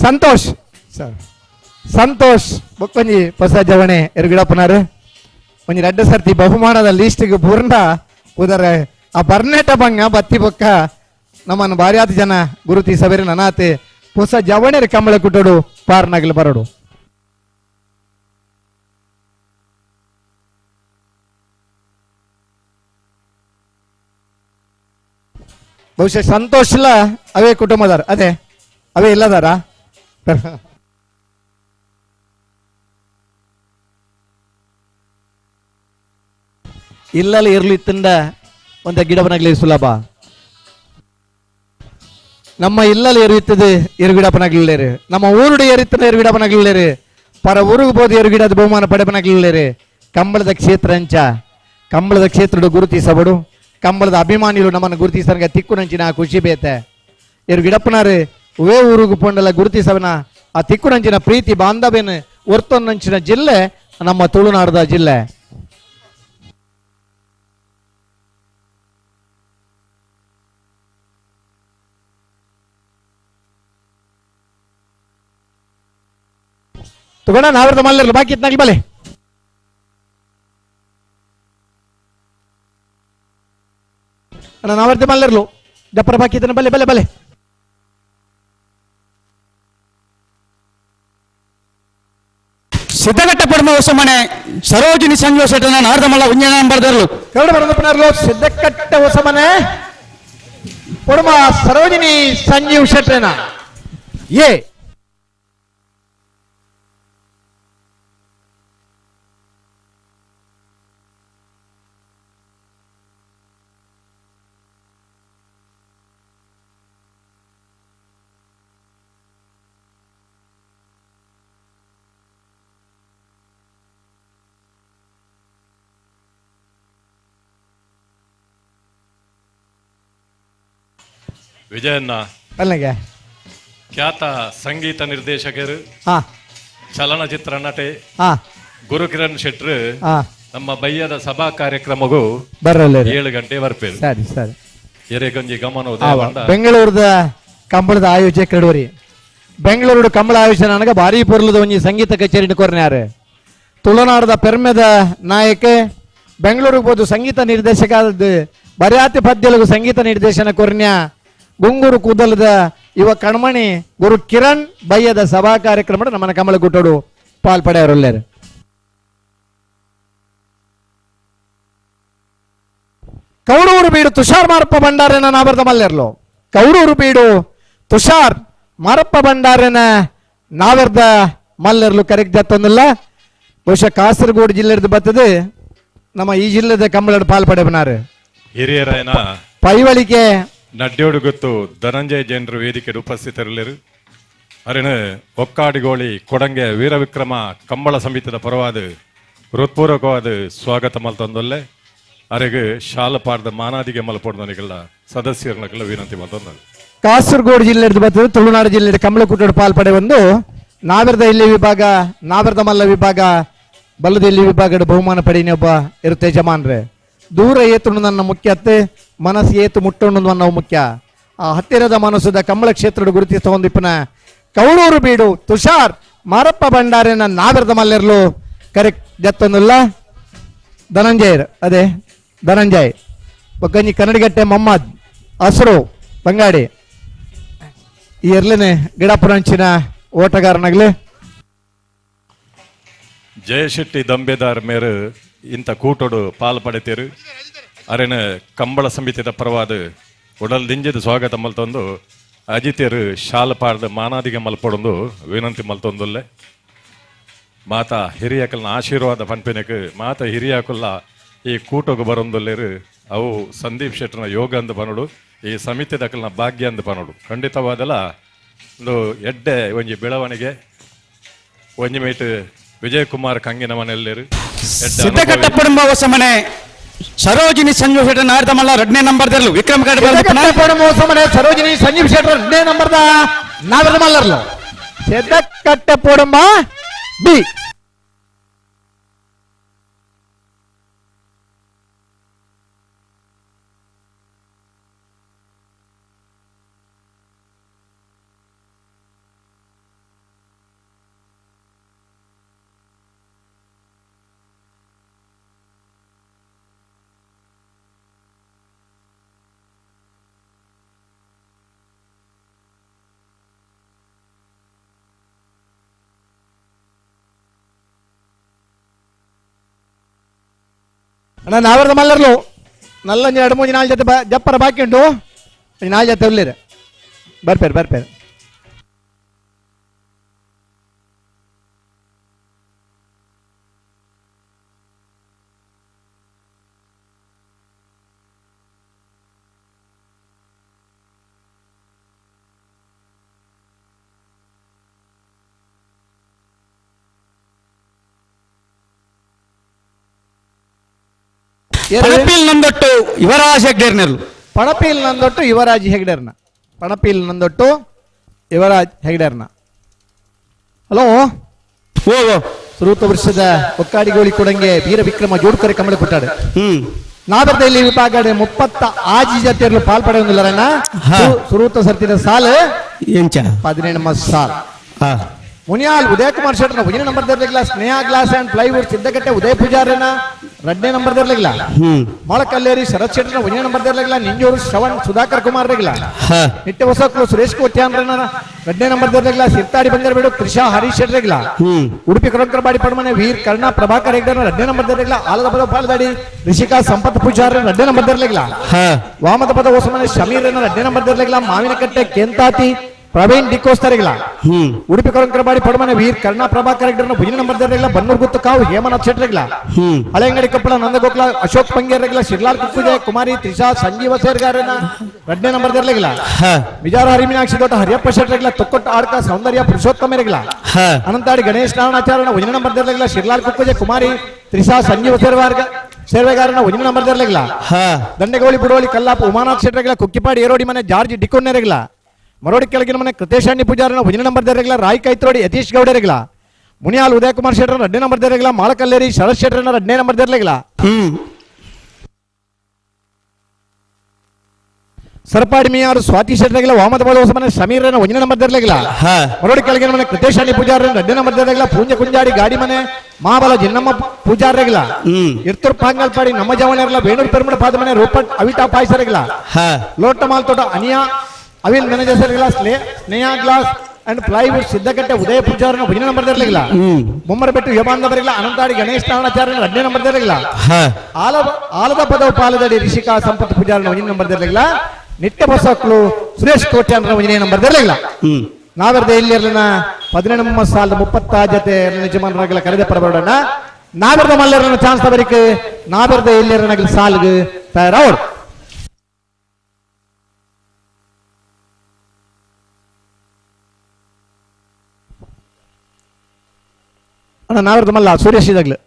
ಸಂತೋಷ್ ಸರ್ ಸಂತೋಷ್ ಬೊಕ್ಕೊಂಜಿ ಹೊಸ ಜವಣೆ ಎರುಗಿಡಪ್ಪನಾರು ಒಂಜಿ ರಡ್ಡ ಸರ್ತಿ ಬಹುಮಾನದ ಲೀಸ್ಟಿಗೆ ಪೂರ್ಣ ಉದರ ಆ ಬರ್ನೇಟ ಬಂಗ ಬತ್ತಿ ಬೊಕ್ಕ ನಮ್ಮನ್ನು ಭಾರ್ಯಾದ ಜನ ಗುರುತಿ ಸಬೇರಿ ನನಾತೆ ಹೊಸ ಜವಣೆರ ಕಂಬಳ ಕುಟ್ಟೋಡು ಪಾರ್ನಗಲು ಬರೋಡು. ಬಹುಶಃ ಸಂತೋಷ್ಲ ಅವೇ ಕುಟುಂಬದಾರ ಅದೇ ಅವೇ ಇಲ್ಲದಾರ. ಇಲ್ಲಲ್ಲಿ ಇರ್ಲಿತ್ತಂದ ಒಂದ ಗಿಡವನಾಗ್ಲಿ ಸುಲಭ. ನಮ್ಮ ಇಲ್ಲಲ್ಲಿ ಎರಿಯುತ್ತದೆ ಎರುಗಿಡಪ್ಪನಾಗ್ಲಿಲ್ಲೇರಿ, ನಮ್ಮ ಊರುಡೆ ಎರಿತನ ಎರುಗಿಡಪ್ಪನಾಗ್ಲಿಲ್ಲೇರಿ, ಪರ ಊರಿಗೆ ಬೋದು ಎರುಗಿಡದ ಬಹುಮಾನ ಪಡೆಪನಾಗ್ಲಿಲ್ಲೇರಿ. ಕಂಬಳದ ಕ್ಷೇತ್ರ ಅಂಚ ಕಂಬಳದ ಕ್ಷೇತ್ರದ ಗುರುತಿಸಬಡು ಕಂಬಳದ ಅಭಿಮಾನಿಗಳು ನಮ್ಮನ್ನು ಗುರುತಿಸನಗ ತಿಕ್ಕುನಂಚಿನ ಖುಷಿ ಬೇತೆ ಎರುಗಿಡಪ್ಪನಾರು ವೇ ಊರುಗು ಪೊಂಡಲ ಗುರುತಿಸವನ ಆ ತಿಕ್ಕುನಂಚಿನ ಪ್ರೀತಿ ಬಾಂಧವ್ಯನ ಒರ್ತೊನ್ನಂಚಿನ ಜಿಲ್ಲೆ ನಮ್ಮ ತುಳುನಾಡದ ಜಿಲ್ಲೆ. ತಗೋಣ ನಾವ್ರದ ಮಲ್ಲರ್ಲು ಬಾಕಿ ಇತ್ನಾಗ್ಲಿ ಬಲೆ ಅಣ್ಣ ನಾವರ್ದ ಮಲ್ಲರ್ಲು ದಪ್ಪರ ಬಾಕಿ ಇತ್ತನ ಬಲೆ ಬಲೆ ಬಲೆ. ಸಿದ್ಧಘಟ್ಟ ಪಡಮ ಹೊಸಮನೆ ಸರೋಜಿನಿ ಸಂಜೀವ ಶೆಟ್ಟನ ನಾರದಮಲ್ಲ ಉಂಜನ ಬರೆದರು ಕರಡು ಬರೆದಪ್ಪನಾರ್ಲು ಸಿದ್ಧಕಟ್ಟ ಹೊಸಮನೆ ಪಡಮ ಸರೋಜಿನಿ ಸಂಜೀವ್ ಶೆಟ್ಟನ ಎ ವಿಜಯಣ್ಣ ಅಲ್ಲಿಗೆ ಖ್ಯಾತ ಸಂಗೀತ ನಿರ್ದೇಶಕರು, ಚಲನಚಿತ್ರ ನಟೆ ಗುರುಕಿರಣ್ ಶೆಟ್ರು ನಮ್ಮ ಬಯ್ಯದ ಸಭಾ ಕಾರ್ಯಕ್ರಮಗೂ 7 ಗಂಟೆ ಬರ್ಪೇರು. ಸರಿ ಸರಿ. ಎರೆಗೊಂಜಿ ಗಮನ. ಬೆಂಗಳೂರದ ಕಂಬಳದ ಆಯೋಜಕರು, ಬೆಂಗಳೂರು ಕಂಬಳ ಆಯೋಜನೆ ನನಗೆ ಭಾರಿ ಪೊರ್ಲದ ಒಂಜಿ ಸಂಗೀತ ಕಚೇರಿ ಕೊರ್ನ್ಯಾರು. ತುಳುನಾಡದ ಪೆರ್ಮೆದ ನಾಯಕ, ಬೆಂಗಳೂರಿಗೆ ಹೋದು ಸಂಗೀತ ನಿರ್ದೇಶಕ ಬರಿಯಾತಿ ಪದ್ಯಲಿಗೂ ಸಂಗೀತ ನಿರ್ದೇಶನ ಕೊರ್ನ್ಯ ಗುಂಗೂರು ಕೂದಲದ ಇವ ಕಣ್ಮಣಿ ಗುರು ಕಿರಣ್ ಬಯ್ಯದ ಸಭಾ ಕಾರ್ಯಕ್ರಮ ನಮ್ಮನ ಕಮಲ ಗುಟ್ಟೋಡು ಪಾಲ್ಪಡೆಯವರಲ್ಲೇರು. ಕೌಡೂರು ಬೀಡು ತುಷಾರ್ ಮಾರಪ್ಪ ಭಂಡಾರನ ನಾಬರ್ದ ಮಲ್ಲೆರ್ಲು. ಕೌಡೂರು ಬೀಡು ತುಷಾರ್ ಮಾರಪ್ಪ ಭಂಡಾರನ ನಾವೆರ್ದ ಮಲ್ಲೆರ್ಲು ಕರೆಕ್ಟ್ ಜತ್ತೊಂದಿಲ್ಲ. ಬಹುಶಃ ಕಾಸರಗೋಡು ಜಿಲ್ಲೆದು ಬರ್ತದೆ, ನಮ್ಮ ಈ ಜಿಲ್ಲೆದ ಕಂಬಳಡು ಪಾಲ್ಪಡೆಬನಾರು. ಹಿರಿಯರಾಯನ ಪೈವಳಿಕೆ ನಡ್ಯೋಡು ಗೊತ್ತು ಧನಂಜಯ ಜೈನರು ವೇದಿಕೆ ಉಪಸ್ಥಿತರಿಲ್ಲರು. ಅರಿನ ಒಕ್ಕಾಡಿಗೋಳಿ ಕೊಡಂಗೆ ವೀರವಿಕ್ರಮ ಕಂಬಳ ಸಮಿತಿದ ಪರವಾದ ಹೃತ್ಪೂರ್ವಕವಾದ ಸ್ವಾಗತ ಮಲ್ತೊಂದೊಲ್ಲೆ. ಅರೆಗೆ ಶಾಲಪಾರ್ದ ಮಾನಾದಿಗೆ ಮಲ್ಪೊಡ್ದನಿಗೆಲ್ಲ ಸದಸ್ಯರನ್ನಕ್ಕೆಲ್ಲ ವಿನಂತಿ ಮಲ್ತೊಂದ. ಕಾಸರಗೋಡು ಜಿಲ್ಲೆ ಬರ್ತದೆ, ತುಳುನಾಡು ಜಿಲ್ಲೆ ಕಂಬಳಕೂಟೋಡು ಪಾಲ್ಪಡೆ ಒಂದು ನಾವೆರ್ದ ಇಲ್ಲಿ ವಿಭಾಗ, ನಾವೆರ್ದ ಮಲ್ಲ ವಿಭಾಗ, ಬಲ್ಲದ ಇಲ್ಲಿ ವಿಭಾಗದ ಬಹುಮಾನ ಪಡೆಯೊಬ್ಬ ಒಬ್ಬ ಇರುತ್ತೆ ಯಜಮಾನ್ರೆ. ದೂರ ಏತು ನನ್ನ ಮುಖ್ಯ ಅತ್ತೆ, ಮನಸ್ಸು ಏತು ಮುಟ್ಟೋಣ ಅನ್ನೋ ಮುಖ್ಯ. ಆ ಹತ್ತಿರದ ಮನಸ್ಸದ ಕಂಬಳ ಕ್ಷೇತ್ರದ ಗುರುತಿಸ್ತ ಹೊಂದಿಪ್ಪನ ಕೌಡೂರು ಬೀಡು ತುಷಾರ್ ಮಾರಪ್ಪ ಭಂಡಾರಿನ ನಾವೆರ್ದ ಮಲ್ಲೆರ್ಲು ಕರೆಕ್ಟ್ ಜತ್ತೊಂದಿಲ್ಲ. ಧನಂಜಯರ್, ಅದೇ ಧನಂಜಯ್ ಬೊಕ್ಕಂಜಿ ಕನ್ನಡಿಗಟ್ಟೆ ಮೊಹಮ್ಮದ್ ಹಸರು ಬಂಗಾಡಿ ಈ ಎರ್ಲೇನೆ ಗಿಡಪುರಂಚಿನ ಓಟಗಾರನಾಗ್ಲಿ. ಜಯಶೆಟ್ಟಿ ದಂಬೆದಾರ್ ಮೇರು ಇಂಥ ಕೂಟೋಡು ಪಾಲ್ ಪಡೆತೀರು. ಅರೆನ ಕಂಬಳ ಸಮಿತಿದ ಪರವಾದ ಉಡಲ್ ದಿಂಜದ ಸ್ವಾಗತ ಮಲ್ತೊಂದು ಅಜಿತೇರು ಶಾಲಪಾರ್ದ ಮಾನಾದಿಗೆ ಮಲ್ಪೊಡೊಂದು ವಿನಂತಿ ಮಲ್ತೊಂದುಲ್ಲೆ. ಮಾತಾ ಹಿರಿಯಕಲ್ನ ಆಶೀರ್ವಾದ ಪನ್ಪಿನಕ್ ಮಾತಾ ಹಿರಿಯಕಲ್ಲ ಈ ಕೂಟೋಗು ಬರೊಂದುಲ್ಲೇರು. ಅವು ಸಂದೀಪ್ ಶೆಟ್ಟರ್ನ ಯೋಗ ಅಂದ ಪನೋಡು, ಈ ಸಮಿತಿದಕಲ್ನ ಭಾಗ್ಯ ಅಂದ ಪನೋಡು. ಖಂಡಿತವಾದಲ ಒಂದು ಎಡ್ಡೆ ಒಂಜಿ ಬೆಳವಣಿಗೆ ಒಂಜಿ ಮೇಟ್ ವಿಜಯಕುಮಾರ್ ಕಂಗಿನ ಮನೆಯಲ್ಲಿರು. ಸಿದ್ದಕಟ್ಟಪ್ಪಡಂಬ ಹೊಸ ಮನೆ ಸರೋಜಿನಿ ಸಂಜೀವ್ ಶೆಟ್ಟರ್ ನಾರ್ದಮಲ್ಲ ಎರಡನೇ ನಂಬರ್ ದರ್ಲು ವಿಕ್ರಮ್ ಹೊಸ ಮನೆ ಸರೋಜಿನಿ ಸಂಜೀವ್ ಶೆಟ್ಟರ್ ಎರಡನೇ ನಂಬರ್ದ ನಾರ್ದಮಲ್ಲರ್ಲು. ಸಿದ್ದಕಟ್ಟಪ್ಪಡಂಬ ಬಿ ಅಣ್ಣ ನಾವರ್ದ ಮಲ್ಲರ್ಲು ನಲ್ಲಂಜಿ ಎರಡು ಮೂಜಿ ನಾಲ್ಕು ಜೊತೆ ಜಪ್ಪರ ಬಾಕಿ ಉಂಟು, ನಾಲ್ಕು ಜೊತೆ ಉಳ್ಳೇರು. ಬರ್ಪೇರು ಬರ್ಪೇರು. ಪಣಪಿಲ್ ನಂದೊಟ್ಟು ಯುವರಾಜ್ ಹೆಗ್ಡೇರ್ನೆರ್ಲು. ಪಣಪಿಲ್ ನಂದೊಟ್ಟು ಯುವರಾಜ್ ಹೆಗ್ಡೇರ್ನ. ಪಣಪಿಲ್ ನಂದೊಟ್ಟು ಯುವರಾಜ್ ಹೆಗ್ಡೇರ್ನ. ಹಲೋ ಓ ಸುರೂತ ವರ್ಷದ ಒಕ್ಕಾಡಿಗೋಳಿ ಕೊಡಂಗೆ ವೀರ ವಿಕ್ರಮ ಜೋಡ್ಕರೆ ಕಮಲ ಕೊಟ್ಟಾಡು. ನಾಬರ್ದ ಇಲ್ಲಿ ವಿಭಾಗ 36 ಜತೆಯರ್ಲು ಪಾಲ್ಪಡೆಯೊಂದಿಲ್ಲರಣ್ಣ. ಸುರೂತ ಸರ್ತಿನ ಸಾಲು 17 ಸಾಲ್. ಮುನಿಯಾಲ್ ಉದಯ ಕುಮಾರ್ ಶೆಟ್ಟರ್ನ ಒಂದನೇ ನಂಬರ್ ದರ್ಲಿಗ್ಲ, Sneha glass and plywood Siddakatte Udaya ಪೂಜಾರನ ಎರಡನೇ ನಂಬರ್ ದರ್ಲಿಗ್ಲ, ಮೊಳಕಲ್ಲೇರಿ ಶರತ್ ಶೆಟ್ಟರ್ನ ಒಂದನೇ ನಂಬರ್ ದರ್ಲಿಗ್ಲ, ನಿಂಜೂರು ಶ್ರವಣ್ ಸುಧಾಕರ್ ಕುಮಾರ್ ರೆಗ್ಲ, ನಿಟ್ಟೆ ಹೊಸಕ್ಲು ಸುರೇಶ್ ಕೋಟ್ಯಾನ್ರನ ಎರಡನೇ ನಂಬರ್ ದರ್ಲಿಗ್ಲ, ಸಿರ್ತಾಡಿ ಬಂಗರಬೇಡು ತ್ರಿಷಾ ಹರೀಶ್ ಶೆಟ್ಟರ್ಗ್ಲ, ಉಡುಪಿ ಕರಂಕರಬಾಡಿ ಪಡಮನೆ ವೀರ್ ಕರ್ಣ ಪ್ರಭಾಕರ್ ಹೆಗ್ಡರ್ನ ಎರಡನೇ ನಂಬರ್ ದರ್ಲಿಗ್ಲ, ಆಲದ ಪದ ಪಾಲ್ದಾಡಿ ರಿಷಿಕಾ ಸಂಪತ್ ಪೂಜಾರನ ಎರಡನೇ ನಂಬರ್ ದರ್ಲಿಗ್ಲ, ವಾಮದ ಪದ ಹೊಸಮನೆ ಶಮೀರನ ಎರಡನೇ ನಂಬರ್ ದರ್ಲಿಗ್ಲ, ಮಾವಿನಕಟ್ಟೆ ಕೆಂತಾತಿ ಪ್ರವೀಣ್ ಡಿಕೋಸ್ತರಿಗಳ, ಉಡುಪಿ ಕರಂಕರಬಾಡಿ ಪಡಮನೆ ವೀರ್ ಕರ್ಣ ಪ್ರಭಾಕರ್ ಹೆಗ್ಡರ್ನ ಭುಜನ ನಂಬರ್ ದರ್ಲಿಗ್ಲ, ಬನ್ನೂರು ಗುತ್ತು ಕಾವು ಹೇಮನಾಥ್ ಶೆಟ್ಟರ್ಗ್ಲ, ಹಳೆಂಗಡಿ ಕೊಪ್ಪಳ ನಂದಗೋಕ್ಲ ಅಶೋಕ್ ಪಂಗೇರ್ಗ್ಲ, ಶಿರ್ಲಾಲ್ ಕುಕ್ಕುಜೆ ಕುಮಾರಿ ತ್ರಿಷಾ ಸಂಜೀವ ಸೇರ್ಗಾರನ ಎರಡನೇ ನಂಬರ್ ದರ್ಲಿಗ್ಲ, ವಿಜಾರ ಹರಿಮೀನಾಕ್ಷಿ ದೊಡ್ಡ ಹರಿಯಪ್ಪ ಶೆಟ್ಟರ್ಗ್ಲ, ತೊಕ್ಕೊಟ್ಟು ಆಡ್ಕ ಸೌಂದರ್ಯ ಪುರುಷೋತ್ತಮರಿಗ್ಲ, ಅನಂತಾಡಿ ಗಣೇಶ್ ನಾರಾಯಣಾಚಾರ್ಯನ ಒಂದನೇ ನಂಬರ್ ದರ್ಲಿಗ್ಲ, ಶಿರ್ಲಾಲ್ ಕುಕ್ಕುಜೆ ಕುಮಾರಿ ತ್ರಿಷಾ ಸಂಜೀವ ಸೇರ್ವಾರ್ಗ ಸೇರ್ವೆಗಾರನ ಒಂದನೇ ನಂಬರ್ ದರ್ಲಿಗ್ಲ, ದಂಡೆಗೋಳಿ ಬುಡೋಳಿ ಕಲ್ಲಾಪ ಉಮಾನಾಥ್ ಶೆಟ್ಟರ್ಗ್ಲ, ಕುಕ್ಕಿಪಾಡಿ ಏರೋಡಿ ಮನೆ ಜಾರ್ಜ್ ಡಿಕೊನ್ನೆರಗ್ಲ, ಮರೋಡಿ ಕೆಳಗಿನ ಮನೆ ಕೃತೇಶಾಣಿ ಪೂಜಾರನ ಒಂದನೇ ನಂಬರ್ ದೇರಗಲ ರಾಯ್ ಕೈತ್ರೋಡಿ ಯತೀಶ್ ಗೌಡರಿಗಲ ಮುನಿಯಾಲ್ ಉದಯಕುಮಾರ್ ಶೆಟ್ಟರ್ ಎರಡನೇ ನಂಬರ್ ದೇರಗಲ ಮಾಳಕಲ್ಲೇರಿ ಶರತ್ ಶೆಟ್ಟರ್ನ ಎರಡನೇ ನಂಬರ್ ದೇರಗಲ ಸರಪಾಡಿ ಮಿಯಾರು ಸ್ವಾತಿ ಶೆಟ್ಟರ್ಗಲ ವಾಮದ ಬಾಳ ಹೊಸಮನೆ ಸಮೀರನ ಒಂದನೇ ನಂಬರ್ ದೇರಗಲ ಮರೋಡಿ ಕೆಳಗಿನ ಮನೆ ಕೃತೇಶಾಣಿ ಪೂಜಾರನ ಎರಡನೇ ನಂಬರ್ ದೇರಗಲ ಪೂಂಜ ಕುಂಜಾಡಿ ಗಾಡಿ ಮನೆ ಮಾಬಲ ಜಿನ್ನಮ್ಮ ಪೂಜಾರಗಲ ಇರ್ತೂರ್ ಪಾಂಗಲ್ಪಾಡಿ ನಮ್ಮ ಜವಣರ್ಲ ವೇಣೂರು ಪೆರುಮಡ ಪಾದ ಮನೆ ರೂಪಟ್ ಅವಿಟಾ ಪಾಯ್ಸರಗಲ ಲೋಟಮಾಲ್ ತೋಟ ಅನಿಯಾ ಅವಿಲ್ ಮ್ಯಾನೇಜರ್ ಸರ್ಗಲ Sneha glass and plywood Siddakatte Udaya ಪೂಜಾರನ ಒಂದನೇ ನಂಬರ್ ದೇರಲಿಲ್ಲ ಬೊಮ್ಮರಬೆಟ್ಟು ಯೋಬಾಂಧವರಿಗಲ ಅನಂತಾಡಿ ಗಣೇಶ್ ನಾರಾಯಣಾಚಾರ್ಯನ ಎರಡನೇ ನಂಬರ್ ದೇರಲಿಲ್ಲ ಆಲದ ಪದವು ಪಾಲದಡಿ ರಿಷಿಕಾ ಸಂಪತ್ ಪೂಜಾರನ ಒಂದನೇ ನಂಬರ್ ದೇರಲಿಲ್ಲ ನಿತ್ಯ ಬಸಕ್ಲು ಸುರೇಶ್ ಕೋಟ್ಯಾನ್ರ ಒಂದನೇ ನಂಬರ್ ದೇರಲಿಲ್ಲ ನಾವೆರ್ದ ಎಲ್ಲಿರ್ಲಿನ 18 ಸಾಲದ 36 ಜೊತೆ ಯಜಮಾನರಾಗಲ ಕರೆದ ಪರಬರೋಣ ನಾವೆರ್ದ ಮಲ್ಲರನ್ನ ಚಾನ್ಸ್ ತಬರಿಕ್ ನಾವೆರ್ದ ಎಲ್ಲಿರನಗಲ ಸಾಲ್ಗ್ ತಯಾರವ್ರು ಅಣ್ಣ ನಾವೆರ್ದ ಮಲ್ಲ ಸುರೇಶ್ ಇದಾಗ್ಲು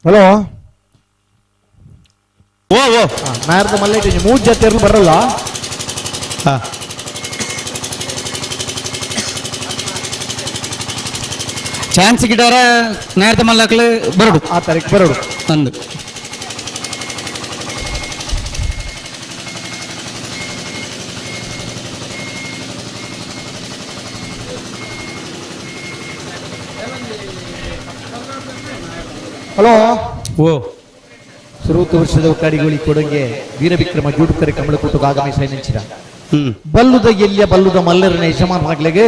ಹಲೋ ಓ ಓ ನಾಯರ್ದ ಮಲ್ಲ ಇಟ್ಟು ಮೂರು ಜೊತೆ ಇರ್ಲು ಬರಲ್ಲ ಚಾನ್ಸ್ ಗಿಡಾರ ನಾಯರ್ದ ಮಲ್ಲಕ್ಲು ಬರಡು ಆ ತಾರೀಕು ಬರಡು ಅಂದು ಹಲೋ ಓ ಸುರೂತ ವರ್ಷದ ಕಡಿಗೋಳಿ ಕೊಡಂಗೆ ವೀರವಿಕ್ರಮ ಜೂಡುಕರೆ ಕಮಲಕೂಟಕ್ಕೆ ಆಗಮಿಸಿ ನೆಂಚಿದ ಬಲ್ಲುದ ಎಲ್ಲಿಯ ಬಲ್ಲುದ ಮಲ್ಲರನ ಯಜಮಾನರಾಗ್ಲಿಗೆ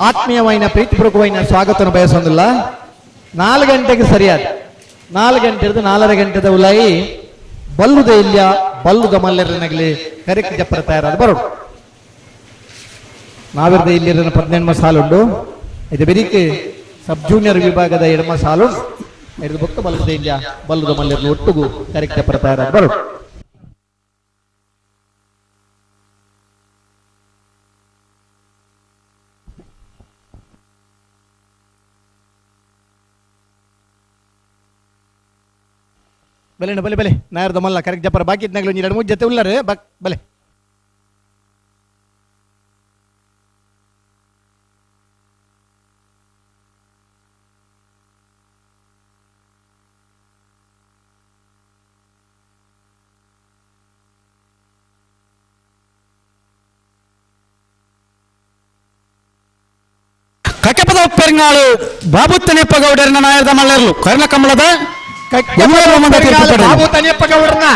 ಆತ್ಮೀಯವಾಯಿನ ಪ್ರೀತಿಪೂರ್ವಕವಾಯಿನ ಸ್ವಾಗತವನ್ನು ಬಯಸೊಂದಿಲ್ಲ. 4 ಗಂಟೆಗೆ ಸರಿಯಾದ 4 ಗಂಟೆ ಹಿಡಿದು 4.5 ಗಂಟೆದ ಉಲಾಯಿ ಬಲ್ಲುದ ಎಲ್ಲಿಯ ಬಲ್ಲುದ ಮಲ್ಲರನಗಲಿ ಕರೆಕ್ ಜಪ್ಪರ ತಯಾರಾದ ಬರೋಡು. ನಾವಿರದ ಇಲ್ಲಿ 18 ಸಾಲುಂಡು. ಇದು ಬೆರಿಕೆ ಸಬ್ ಜೂನಿಯರ್ ವಿಭಾಗದ ಎಡಮ ಸಾಲು ಹಿಡಿದು ಬೊಕ್ಕ ಬಲ್ಲದ ಇಲ್ಲ ಬಲ್ಲದ ಮಲ್ಲರನ್ನು ಒಟ್ಟುಗು ಕರೆಕ್ಟ್ ಜಪ್ಪರ ತಯಾರಾದ ಬರೋಡು. ಬಲೆ ಬಲೆ ಬಲೆ ನಾಯರ್ದ ಮಲ್ಲ ಕರೆಕ್ಟ್ ಜಪ್ಪರ ಬಾಕಿ ಇದ್ನಾಗ್ಲು 2 3 ಜೊತೆ ಉಳ್ಳಾರೆ ಬಕ್ ಬಲೆ. ಕಕೆಪದ ಪೆರಂಗಾಳು ಬಾಬು ತನಿಯಪ್ಪ ಗೌಡರನ್ನ ನಾಯರ್ದ ಮಲ್ಲರ್ಲು ಕರ್ಣ ಕಮಲದ ಬಾಬು ತನಿಯಪ್ಪ ಗೌಡರನ್ನ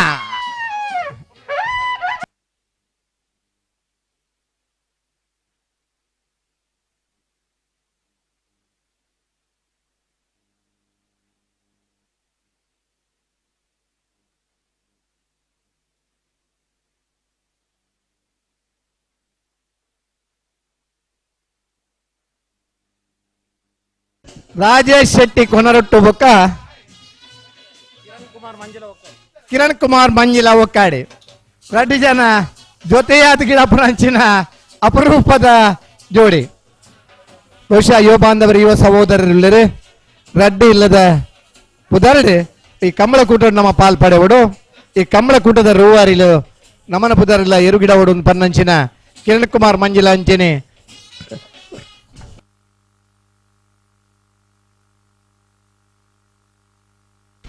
ರಾಜೇಶ್ ಶೆಟ್ಟಿ ಕೊನರೊಟ್ಟು ಬೊಕ್ಕ ಕಿರಣ್ ಕುಮಾರ್ ಮಂಜಿಲ ಒಕ್ಕಾಡಿ 2 ಜನ ಜೊತೆಯಾದ ಗಿಡಪುರಂಚಿನ ಅಪರೂಪದ ಜೋಡಿ. ಬಹುಶಃ ಯುವ ಬಾಂಧವರು ಯುವ ಸಹೋದರರಿಲ್ಲರೆ ರಡ್ಡಿ ಇಲ್ಲದ ಪುದರಡೆ ಈ ಕಮಲಕೂಟ ನಮ್ಮ ಪಾಲ್ ಪಡೆವಡು. ಈ ಕಮಲಕೂಟದ ರೂವಾರಿಲು ನಮನ ಪುದರಿಲ್ಲ ಎರುಗಿಡ ಒಡು ಪನ್ನಂಚಿನ ಕಿರಣ್ ಕುಮಾರ್ ಮಂಜಿಲ ಅಂಚಿನಿ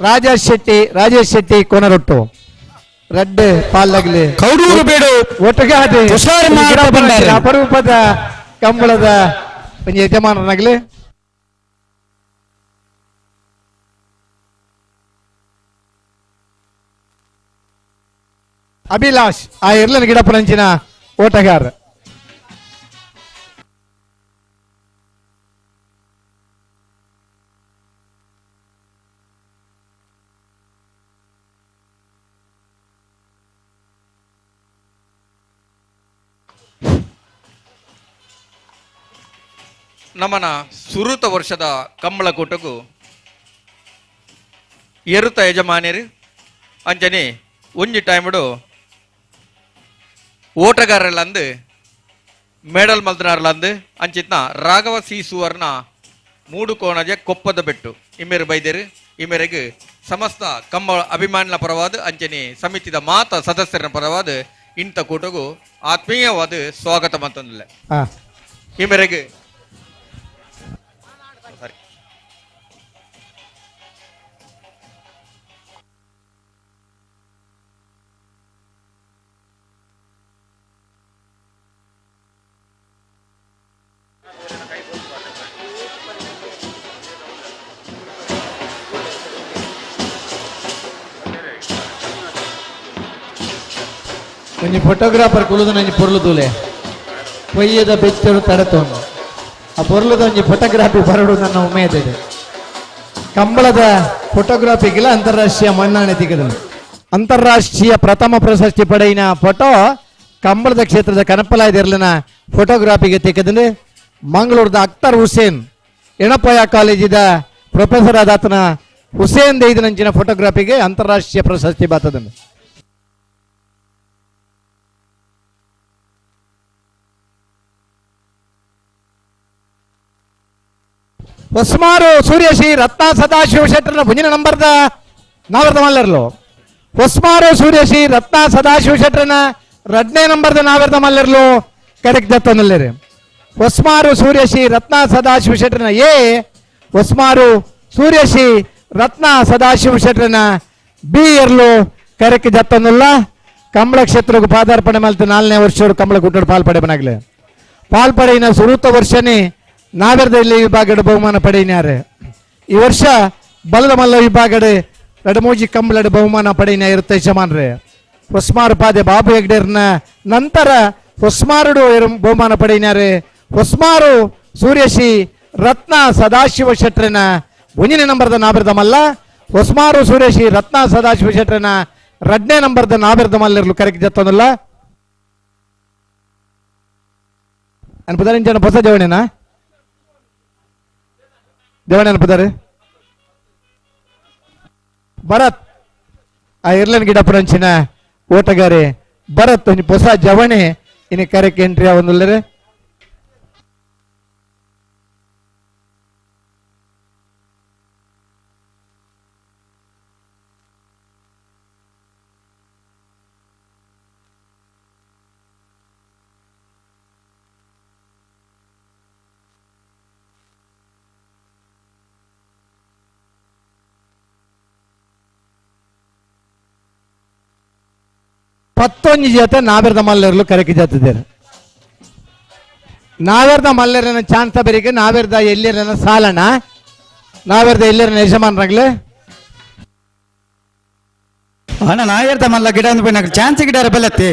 ರಾಜೇಶ್ ಶೆಟ್ಟಿ ಕೊನರೊಟ್ಟು ರಡ್ಡು ಪಾಲ್ಲಾಗ್ಲಿ ಕೌಡೂರು ಬೇಡು ಒಟ್ಟುಗಾದೆ ಅಪರೂಪದ ಕಂಬಳದ ಒಂದು ಯಜಮಾನನಾಗ್ಲಿ. ಅಭಿಲಾಷ್ ಆ ಇರ್ಲನ ಗಿಡಪನಂಚಿನ ಓಟಗಾರ. ನಮನ ಸುರುತ ವರ್ಷದ ಕಂಬಳಕೂಟಕ್ಕೂ ಎರುತ ಯಜಮಾನ್ಯರು ಅಂಜನಿ ಒಂಜಿ ಟೈಮ್ಡು ಓಟಗಾರಲ್ಲಂದು ಮೇಡಲ್ ಮಲ್ದನಾರ್ಲಂದು ಅಂಚಿತ್ನ ರಾಘವ ಸಿ ಸುವರ್ಣ ಮೂಡು ಕೋಣಜೆ ಕೊಪ್ಪದ ಬೆಟ್ಟು ಇಮ್ಮೇರು ಬೈದೇರು. ಈ ಮೇರೆಗೆ ಸಮಸ್ತ ಕಂಬಳ ಅಭಿಮಾನಿನ ಪರವಾದ ಅಂಚನೆ ಸಮಿತಿದ ಮಾತ ಸದಸ್ಯರ ಪರವಾದ ಇಂಥ ಕೂಟಗೂ ಆತ್ಮೀಯವಾದ ಸ್ವಾಗತ ಮಂತಂದಿಲ್ಲ. ಈ ಮೇರೆಗೆ ಒಂಜಿ ಫೋಟೋಗ್ರಾಫರ್ ಕುಲುದು ನಂಜಿ ಪೊರ್ಲು ತೂಲೆ ಪೊಯ್ಯದ ಬೆಚ್ಚರು ತಡತೊಂದು ಆ ಪೊರ್ಲುದ ಒಂಜಿ ಫೋಟೋಗ್ರಾಫಿ ಬರಡು ನನ್ನ ಉಮೇದಿದೆ. ಕಂಬಳದ ಫೋಟೋಗ್ರಾಫಿಗೆಲ್ಲ ಅಂತಾರಾಷ್ಟ್ರೀಯ ಮನ್ನಣೆ ತಿಕ್ಕದನು. ಅಂತಾರಾಷ್ಟ್ರೀಯ ಪ್ರಥಮ ಪ್ರಶಸ್ತಿ ಪಡೆಯಿನ ಫೋಟೋ ಕಂಬಳದ ಕ್ಷೇತ್ರದ ಕನಪಲಾಯದಿರ್ಲಿನ ಫೋಟೋಗ್ರಾಫಿಗೆ ತಿಕ್ಕದನು. ಮಂಗಳೂರದ ಅಖ್ತರ್ ಹುಸೇನ್ ಎಣಪೋಯ ಕಾಲೇಜಿದ ಪ್ರೊಫೆಸರ್ ಆದ ಆತನ ಹುಸೇನ್ ದೈದನಂಚಿನ ಫೋಟೋಗ್ರಾಫಿಗೆ ಅಂತಾರಾಷ್ಟ್ರೀಯ ಪ್ರಶಸ್ತಿ ಬಾತದನು. ಹೊಸ್ಮಾರು ಸೂರ್ಯಶ್ರೀ ರತ್ನ ಸದಾಶಿವ ಶೆಟ್ಟರ್ನ ಮುಂದಿನ ನಂಬರ್ದ ನಾವರ್ದ ಮಲ್ಲರ್ಲು. ಹೊಸ್ಮಾರು ಸೂರ್ಯಶ್ರೀ ರತ್ನ ಸದಾಶಿವ ಶೆಟ್ಟರ್ನ ಎರಡನೇ ನಂಬರ್ದ ನಾವರ್ದ ಮಲ್ಲರ್ಲು ಕರೆಕ್ಟ್ ದತ್ತನಲ್ಲೇರಿ. ಹೊಸ್ಮಾರು ಸೂರ್ಯಶ್ರೀ ರತ್ನ ಸದಾಶಿವ ಶೆಟ್ಟರ್ನ ಎ, ಹೊಸ್ಮಾರು ಸೂರ್ಯಶ್ರೀ ರತ್ನ ಸದಾಶಿವ ಶೆಟ್ಟರ್ನ ಬಿ ಎರ್ಲು ಕರೆಕ್ಟ್ ದತ್ತನಲ್ಲ. ಕಂಬಳ ಕ್ಷೇತ್ರಕ್ಕೆ ಪಾದಾರ್ಪಣೆ ಮಲ್ತು 4ನೇ ವರ್ಷ ಕಂಬಳ ಗುಡ್ಡಡು ಪಾಲ್ಪಡೆ ಬನಾಗ್ಲೆ. ಪಾಲ್ಪಡೆಯಿನ ಸುರೂತ ವರ್ಷನೇ ನಾವೆರ್ದಲ್ಲಿ ವಿಭಾಗದ ಬಹುಮಾನ ಪಡೆಯಿನಾರೆ. ಈ ವರ್ಷ ಬಲದ ಮಲ್ಲ ವಿಭಾಗಡೆ ರಡಮೂಜಿ ಕಂಬಳದ ಬಹುಮಾನ ಪಡೆಯಿನ ಇರುತ್ತೆ ಯಜಮಾನ್ರೆ. ಹೊಸ್ಮಾರು ಪಾದೆ ಬಾಬು ಹೆಗ್ಡೇರ್ನ ನಂತರ ಹೊಸ್ಮಾರುಡು ಬಹುಮಾನ ಪಡೆಯಿನಾರೆ. ಹೊಸ್ಮಾರು ಸೂರ್ಯಶ್ರೀ ರತ್ನ ಸದಾಶಿವ ಶೆಟ್ರನ ಒಂದನೇ ನಂಬರ್ದ ನಾಬಿರ್ದ ಮಲ್ಲ, ಹೊಸ್ಮಾರು ಸೂರ್ಯಶ್ರೀ ರತ್ನ ಸದಾಶಿವ ಶೆಟ್ರನ ಎರಡನೇ ನಂಬರ್ದ ನಾಬಿರ್ದ ಮಲ್ಲಿರ್ಲು ಕರೆಕ್ಟ್ ಜತ್ತನಲ್ಲ. ಅನ್ಪದಾರೆ ಜನ ಹೊಸ ಜವಣೆನಾ ದೇವಣ್ಣ ಅನ್ಪದಾರೆ ಭರತ್ ಆ ಇರ್ಲನ್ ಗಿಡ ಪುರಂಚಿನ ಓಟಗಾರೆ ಭರತ್ ಒಂಜಿ ಹೊಸ ಜವಣೆ ಇನ್ನು ಕರೆಕ್ ಎಂಟ್ರಿ ಒಂದುಲ್ಲರೆ. ಪತ್ತೊಂಜಿ ಜೊತೆ ನಾವೆರ್ದ ಮಲ್ಲರ್ಲು ಕರೆಕ್ ಜಾತಿದ್ದಾರೆ. ನಾವೆರ್ದ ಮಲ್ಲರನ ಚಾನ್ಸ ಬೆರಿಗೆ ನಾವೆರ್ದ ಎಲ್ಲಿರನ ಸಾಲಣ ನಾವೆರ್ದ ಎಲ್ಲಿರನ ಯಜಮಾನ್ರಾಗ್ಲೆ ಅಣ್ಣ ನಾವೆರ್ದ ಮಲ್ಲ ಗಿಡ ಒಂದು ಚಾನ್ಸ್ ಗಿಡ ಬಲ್ಲತ್ತಿ.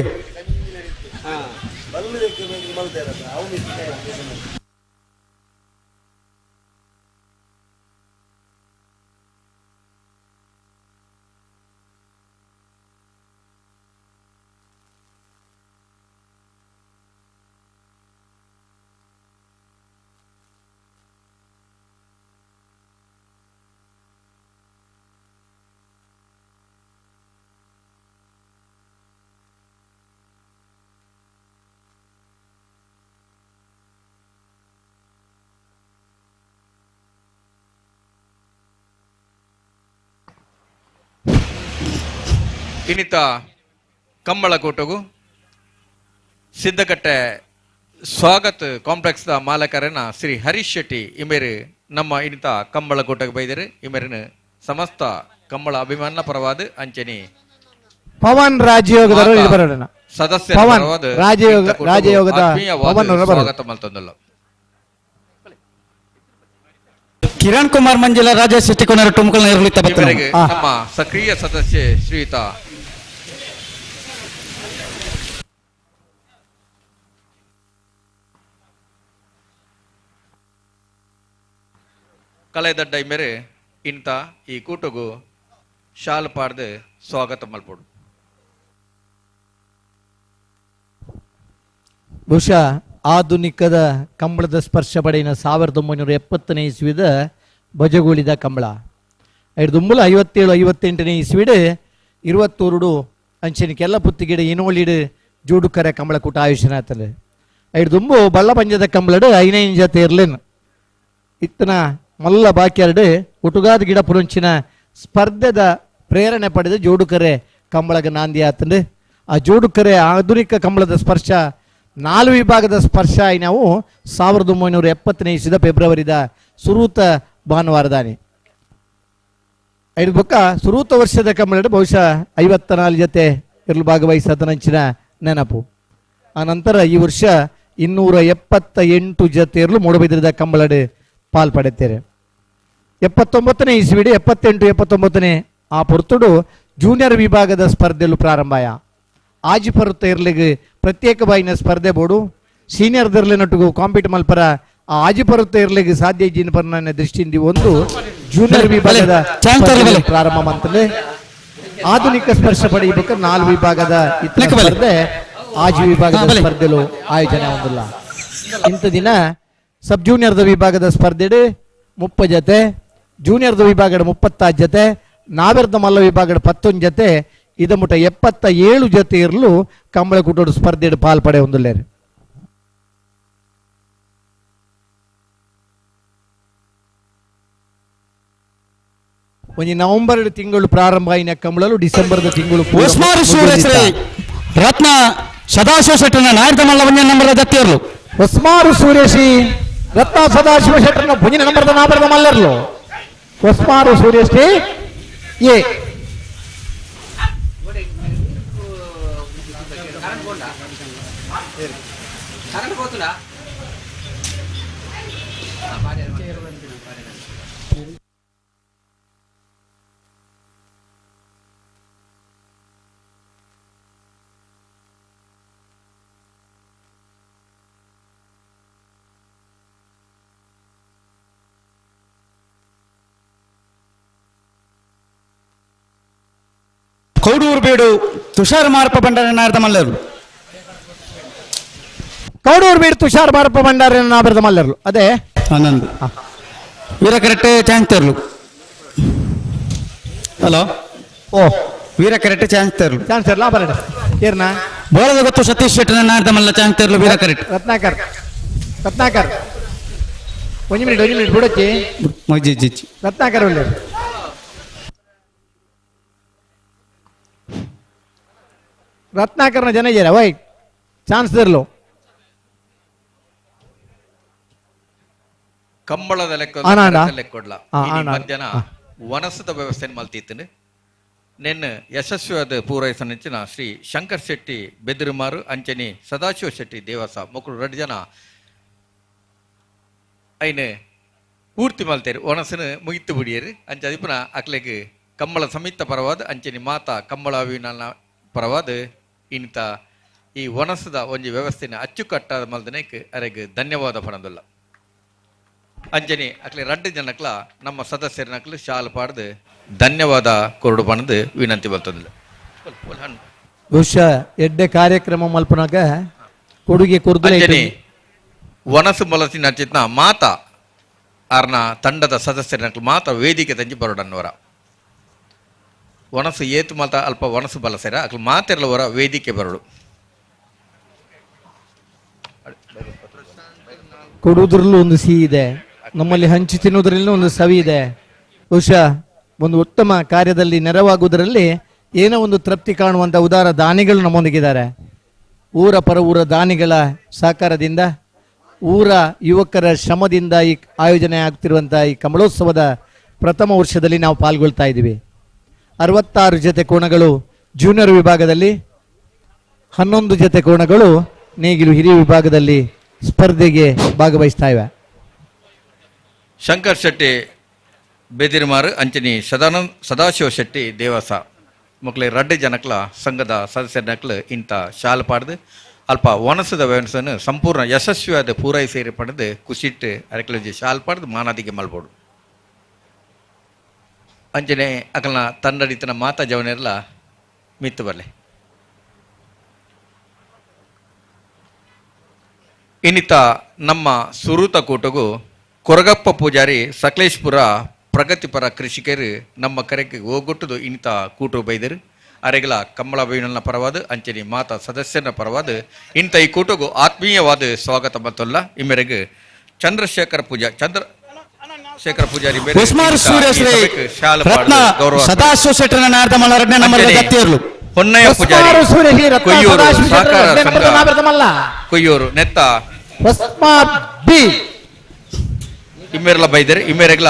ಇನ್ನಿತ ಕಂಬಳಕೂಟಗು ಸಿದ್ದಕಟ್ಟೆ ಸ್ವಾಗತ್ ಕಾಂಪ್ಲೆಕ್ಸ್ the ಮಾಲಕರನ್ನ ಶ್ರೀ ಹರೀಶ್ ಶೆಟ್ಟಿ ಇಮೇರು ನಮ್ಮ ಇನ್ನಿತ ಕಂಬಳಕೂಟಕ್ಕೆ ಬೈದರು. ಇಮೇರಿನ ಸಮಸ್ತ ಕಂಬಳ ಅಭಿಮಾನ ಪರವಾದ ಅಂಚನಿ ಪವನ್ ರಾಜಯೋಗದವರು ಇಲ್ಲಿ ಬರೋಣ. ಸದಸ್ಯ ಪವನ್ ರಾಜಯೋಗ ರಾಜಯೋಗದ ಪವನ್ ಸ್ವಾಗತ ಮಲ್ತಂದಲ್ಲ. ಕಿರಣ್ ಕುಮಾರ್ ಮಂಜಿಲ ರಾಜೇಶ್ ಶೆಟ್ಟಿ ಕೊನೆರ ಟುಮಕಲ್ ನಿರ್ಲಿತ ಇವರಿಗೆ ನಮ್ಮ ಸಕ್ರಿಯ ಸದಸ್ಯ ಶ್ರೀಯುತ ಕಲೆದಡ್ಡ ಮೇರೆ ಇಂತ ಈ ಕೂಟಗೂ ಶಾಲ್ ಪಾಡ್ದು ಸ್ವಾಗತ ಮಲ್ಪೋಡು. ಬಹುಶಃ ಆಧುನಿಕದ ಕಂಬಳದ ಸ್ಪರ್ಶ ಪಡೆಯಿನ 1970ನೇ ಇಸ್ವಿದ ಭಜಗೂಳಿದ ಕಂಬಳ 1957 58ನೇ ಇಸ್ವಿಡು 22 ಅಂಚನಿಕೆಲ್ಲ ಪುತ್ತಿಗಿಡ ಇನೋಳಿಡು ಜೋಡುಕರೆ ಕಂಬಳ ಕೂಟ ಆಯೋಜನೆ ಆತದೆ. ಐದುಂಬು ಬಲ್ಲ ಪಂಜದ ಕಂಬಳಡು 5 ಜೊತೆ ಇರ್ಲೇನು ಇತ್ತನ ಮಲ್ಲ ಬಾಕಿಯರಡು ಒಟುಗಾದ ಗಿಡ ಪುರಂಚಿನ ಸ್ಪರ್ಧೆದ ಪ್ರೇರಣೆ ಪಡೆದ ಜೋಡುಕರೆ ಕಂಬಳಗ ನಾಂದಿ ಆತಂಡು. ಆ ಜೋಡುಕರೆ ಆಧುನಿಕ ಕಂಬಳದ ಸ್ಪರ್ಶ 4 ವಿಭಾಗದ ಸ್ಪರ್ಶ ಆಯಿ ನಾವು 1970ನೇ ಇಸ್ವಿದ ಫೆಬ್ರವರಿದ ಸುರೂತ ಭಾನುವಾರದಾನಿ ಐದು ಬೊಕ್ಕ ಸುರೂತ ವರ್ಷದ ಕಂಬಳ ಬಹುಶಃ 54 ಜೊತೆ ಇರಲು ಭಾಗವಹಿಸತನಂಚಿನ ನೆನಪು. ಆ ನಂತರ ಈ ವರ್ಷ 278 ಜೊತೆ ಇರಲು ಮೂಡಬಿದ್ರದ ಕಂಬಳಡು ಪಾಲ್ಪಡೆತ್ತೇರೆ. 79ನೇ ಇಸ್ವಿಡು 78 79ನೇ ಆ ಪೊರ್ತುಡು ಜೂನಿಯರ್ ವಿಭಾಗದ ಸ್ಪರ್ಧೆಲು ಪ್ರಾರಂಭಾಯ. ಆಜಿ ಪರುತ್ತ ಇರ್ಲಿಗೆ ಪ್ರತ್ಯೇಕವಾಯಿನ ಸ್ಪರ್ಧೆ ಬೋಡು ಸೀನಿಯರ್ ದರ್ಲಿನೊಟ್ಟಿಗೂ ಕಾಂಪೀಟ್ ಮಲ್ಪರ ಆ ಆಜಿ ಪರುತ್ತ ಇರ್ಲಿಗೆ ಸಾಧ್ಯ ಇಜ್ಜಿನ ಪರ್ನ ದೃಷ್ಟಿಯಿಂದ ಒಂದು ಜೂನಿಯರ್ ವಿಭಾಗದ ಪ್ರಾರಂಭ ಮಂತಲೇ ಆಧುನಿಕ ಸ್ಪರ್ಶ ಪಡೆಯಬೇಕು 4 ವಿಭಾಗದ ಇತರ ಸ್ಪರ್ಧೆ ಆಜಿ ವಿಭಾಗದ ಸ್ಪರ್ಧೆಲು ಆಯೋಜನೆ ಹೊಂದಿಲ್ಲ. ಇಂಥ ದಿನ ಸಬ್ ಜೂನಿಯರ್ದ ವಿಭಾಗದ ಸ್ಪರ್ಧೆಡು 30 ಜೊತೆ, ಜೂನಿಯರ್ದ ವಿಭಾಗದ 36 ಜೊತೆ, ನಾವೆರ್ದ ಮಲ್ಲ ವಿಭಾಗದ 11 ಜೊತೆ, ಇದ ಮುಟ 77 ಜೊತೆ ಇರಲು ಕಂಬಳ ಕೂಟೋಡು ಸ್ಪರ್ಧೆಡು ಪಾಲ್ಪಡೆ ಹೊಂದಿಲ್ಲೇರು. ಒಂಜಿ ನವೆಂಬರ್ ತಿಂಗಳು ಪ್ರಾರಂಭ ಆಯಿನ ಕಂಬಳಲು ಡಿಸೆಂಬರ್ ತಿಂಗಳು ರತ್ನ ಸದಾಶಿವ ಶೆಟ್ಟನ ನಾಯಕ ಮಲ್ಲ ಒಂಜಿ ನಂಬರ್ ಜೊತೆಯರ್ಲು. ಹೊಸ್ಮಾರು ಸೂರ್ಯಶ್ರೀ ರತ್ನ ಸದಾಶಿವ ಶೆಟ್ಟನ ಒಂಜಿನ ನಂಬರ್ದ ನಾಬರದ ಮಲ್ಲರ್ಲು. ಹೊಸ್ಮಾರು ಸೂರ್ಯಶ್ರೀ ಎ ಕೌಡೂರು ಬೀಡು ತುಷಾರ್ ಮಾರಪ್ಪ ಭಂಡಾರಿ ನಾರದ ಮಲ್ಲರು. ಕೌಡೂರು ಬೀಡು ತುಷಾರ್ ಮಾರಪ್ಪ ಭಂಡಾರಿ ನಾರದ ಮಲ್ಲರು. ಅದೇ ಆನಂದ್ ವೀರ ಕರೆಕ್ಟ್ ಚಾನ್ಸ್ ತರ್ಲು. ಹಲೋ ಓ ವೀರ ಕರೆಕ್ಟ್ ಚಾನ್ಸ್ ತರ್ಲು. ಚಾನ್ಸ್ ತರ್ಲ ಬರಡ ಏರ್ನಾ ಬೋಳದ ಗೊತ್ತು ಸತೀಶ್ ಶೆಟ್ಟನ ನಾರದ ಮಲ್ಲ ಚಾನ್ಸ್ ತರ್ಲು ವೀರ ಕರೆಕ್ಟ್. ರತ್ನಾಕರ್ ರತ್ನಾಕರ್ ಒಂದು ಮಿನಿಟ್ ಒಂದು ಮಿನಿಟ್ ಬಿಡೋಚಿ ಜಿ ಜಿ ರತ್ನಾಕರ್ ಒಳ್ಳೆ ರತ್ನಾಕರ್ನ ಜನ ಇದ್ದೀರಾ ವೈ ಚಾನ್ಸ್ ಇರಲು. ಕಂಬಳದ ಲೆಕ್ಕ ಲೆಕ್ಕೊಡ್ಲ ಮಧ್ಯಾಹ್ನ ವನಸದ ವ್ಯವಸ್ಥೆ ಮಲ್ತಿತ್ತು. ನಿನ್ನ ಯಶಸ್ವಿಯಾದ ಪೂರೈಸನೆಂಚಿನ ಶ್ರೀ ಶಂಕರ್ ಶೆಟ್ಟಿ ಬೆದಿರುಮಾರು ಅಂಚನಿ ಸದಾಶಿವ ಶೆಟ್ಟಿ ದೇವಸ ಮೊಕ್ಕಳು 2 ಜನ ಐನು ಪೂರ್ತಿ ಮಲ್ತೇರು ಒಣಸನು ಮುಗಿತು ಬಿಡಿಯರು. ಅಂಚ ಅದಿಪುನ ಅಕ್ಲೆಗ್ ಕಂಬಳ ಸಮಿತ ಪರವಾದ ಅಂಚನಿ ಮಾತಾ ಕಂಬಳ ಅಭಿಮಾನ ಪರವಾದ ಇಂಥ ಈ ವನಸದ ಒಂಜಿ ವ್ಯವಸ್ಥೆನ ಅಚ್ಚುಕಟ್ಟಾದ ಮಲ್ದನೇಕ್ ಅರೆಗ್ ಧನ್ಯವಾದ ಪಣದಲ್ಲ. ಅಂಜನಿ ಅಕ್ಲೆ 2 ಜನಕ್ಲ ನಮ್ಮ ಸದಸ್ಯರನಕ್ಲು ಶಾಲು ಪಾಡ್ದು ಧನ್ಯವಾದ ಕೊರಡು ಪಣದು ವಿನಂತಿ ಬರ್ತದಿಲ್ಲ. ಬಹುಶಃ ಎಡ್ಡೆ ಕಾರ್ಯಕ್ರಮ ಮಲ್ಪನಾಗ ಕೊಡುಗೆ ಕೊರ್ದು ಅಂಜನಿ ವನಸು ಮಲಸಿನ ಚಿತ್ನ ಮಾತಾ ಆರ್ನ ತಂಡದ ಸದಸ್ಯರನಕ್ಲು ಮಾತಾ ವೇದಿಕೆ ತಂಜಿ ಬರೋಡನ್ನವರ ವನಸು ಏತು ಮಾತ ಅಲ್ಪ ವನಸು ಬಲಸೆರ ಅಕ್ಲು ಮಾತಿರಲವರ ವೇದಿಕೆ ಬರಡು. ಕೊಡುವುದರಲ್ಲೂ ಒಂದು ಸಿಹಿ ಇದೆ, ನಮ್ಮಲ್ಲಿ ಹಂಚಿ ತಿನ್ನುವುದರಲ್ಲೂ ಒಂದು ಸವಿ ಇದೆ. ಬಹುಶಃ ಒಂದು ಉತ್ತಮ ಕಾರ್ಯದಲ್ಲಿ ನೆರವಾಗುವುದರಲ್ಲಿ ಏನೋ ಒಂದು ತೃಪ್ತಿ ಕಾಣುವಂಥ ಉದಾರ ದಾನಿಗಳು ನಮ್ಮೊಂದಿಗಿದ್ದಾರೆ. ಊರ ಪರ ಊರ ದಾನಿಗಳ ಸಹಕಾರದಿಂದ, ಊರ ಯುವಕರ ಶ್ರಮದಿಂದ ಈ ಆಯೋಜನೆ ಆಗ್ತಿರುವಂಥ ಈ ಕಮಲೋತ್ಸವದ ಪ್ರಥಮ ವರ್ಷದಲ್ಲಿ ನಾವು ಪಾಲ್ಗೊಳ್ತಾ ಇದ್ದೀವಿ. 66 ಜೊತೆ ಕೋಣಗಳು ಜೂನಿಯರ್ ವಿಭಾಗದಲ್ಲಿ, 11 ಜೊತೆ ಕೋಣಗಳು ನೇಗಿಲು ಹಿರಿಯ ವಿಭಾಗದಲ್ಲಿ ಸ್ಪರ್ಧೆಗೆ ಭಾಗವಹಿಸ್ತಾ ಇವೆ. ಶಂಕರ್ ಶೆಟ್ಟಿ ಬೆದಿರುಮಾರು ಅಂಚನಿ ಸದಾಶಿವ ಶೆಟ್ಟಿ ದೇವಸ ಮಕ್ಕಳ 2 ಜನಕ್ಲ ಸಂಘದ ಸದಸ್ಯರ ನಕ್ಲು ಇಂಥ ಶಾಲು ಪಾಡ್ದು ಅಲ್ಪ ವನಸದ ವ್ಯವಸ್ಥೆಯನ್ನು ಸಂಪೂರ್ಣ ಯಶಸ್ವಿಯಾದ ಪೂರೈಸೇರಿ ಪಡೆದು ಕುಸಿಟ್ಟು ಅರಕಲಜಿ ಶಾಲು ಪಾಡ್ದು ಮಾನಾದಿಗೆ ಮಲ್ಬೋಡು. ಅಂಚನೆ ಅಕಲ್ನ ತಂಡಡಿತನ ಮಾತಾ ಜವನೆಲ್ಲ ಮಿತ್ತು ಬರಲಿ. ಇನ್ನಿತ ನಮ್ಮ ಸುರೂತ ಕೂಟಗೂ ಕೊರಗಪ್ಪ ಪೂಜಾರಿ ಸಕಲೇಶ್ಪುರ ಪ್ರಗತಿಪರ ಕೃಷಿಕರು ನಮ್ಮ ಕರೆಗೆ ಹೋಗೊಟ್ಟುದು ಇನ್ನಿತ ಕೂಟು ಬೈದರು. ಅರೆಗಲ ಕಮ್ಮಳ ಬೇವಿನ ಪರವಾದ ಅಂಚನಿ ಮಾತಾ ಸದಸ್ಯನ ಪರವಾದ ಇಂಥ ಈ ಕೂಟಗೂ ಆತ್ಮೀಯವಾದ ಸ್ವಾಗತ ಮತ್ತಲ್ಲ. ಈ ಮೇರೆಗೆ ಚಂದ್ರಶೇಖರ ಪೂಜಾ ಚಂದ್ರ ಶೇಖರ ಪೂಜಾರಿ ಉಸ್ಮಾರ್ ಸೂರ್ಯಶ್ರೀ ರತ್ನ ಸದಾಶಿವ ಶೆಟ್ಟರ್ನ ನಾರ್ದ ಮಲ್ಲ ರಡ್ಡನೇ ನಂಬರ್ ದತ್ತಿಯರ್ಲು. ಹೊನ್ನಯ್ಯ ಪೂಜಾರಿ ಸೂರ್ಯಶ್ರೀ ರತ್ನ ಕೊಯ್ಯೂರು ಸದಾಶಿವ ಶೆಟ್ಟರ್ ಸಹಕಾರ ಎರಡನೇ ನಂಬರ್ದ ಸಂಘ ನಾಬೆರ್ದ ಮಲ್ಲ. ಕೊಯ್ಯೂರು ನೆತ್ತ ಹೊಸ್ಮಾರ್ ಬಿ ಇಮ್ಮೆರ್ಲ ಬೈದರೆ ಇಮ್ಮೆರೆಗ್ಲ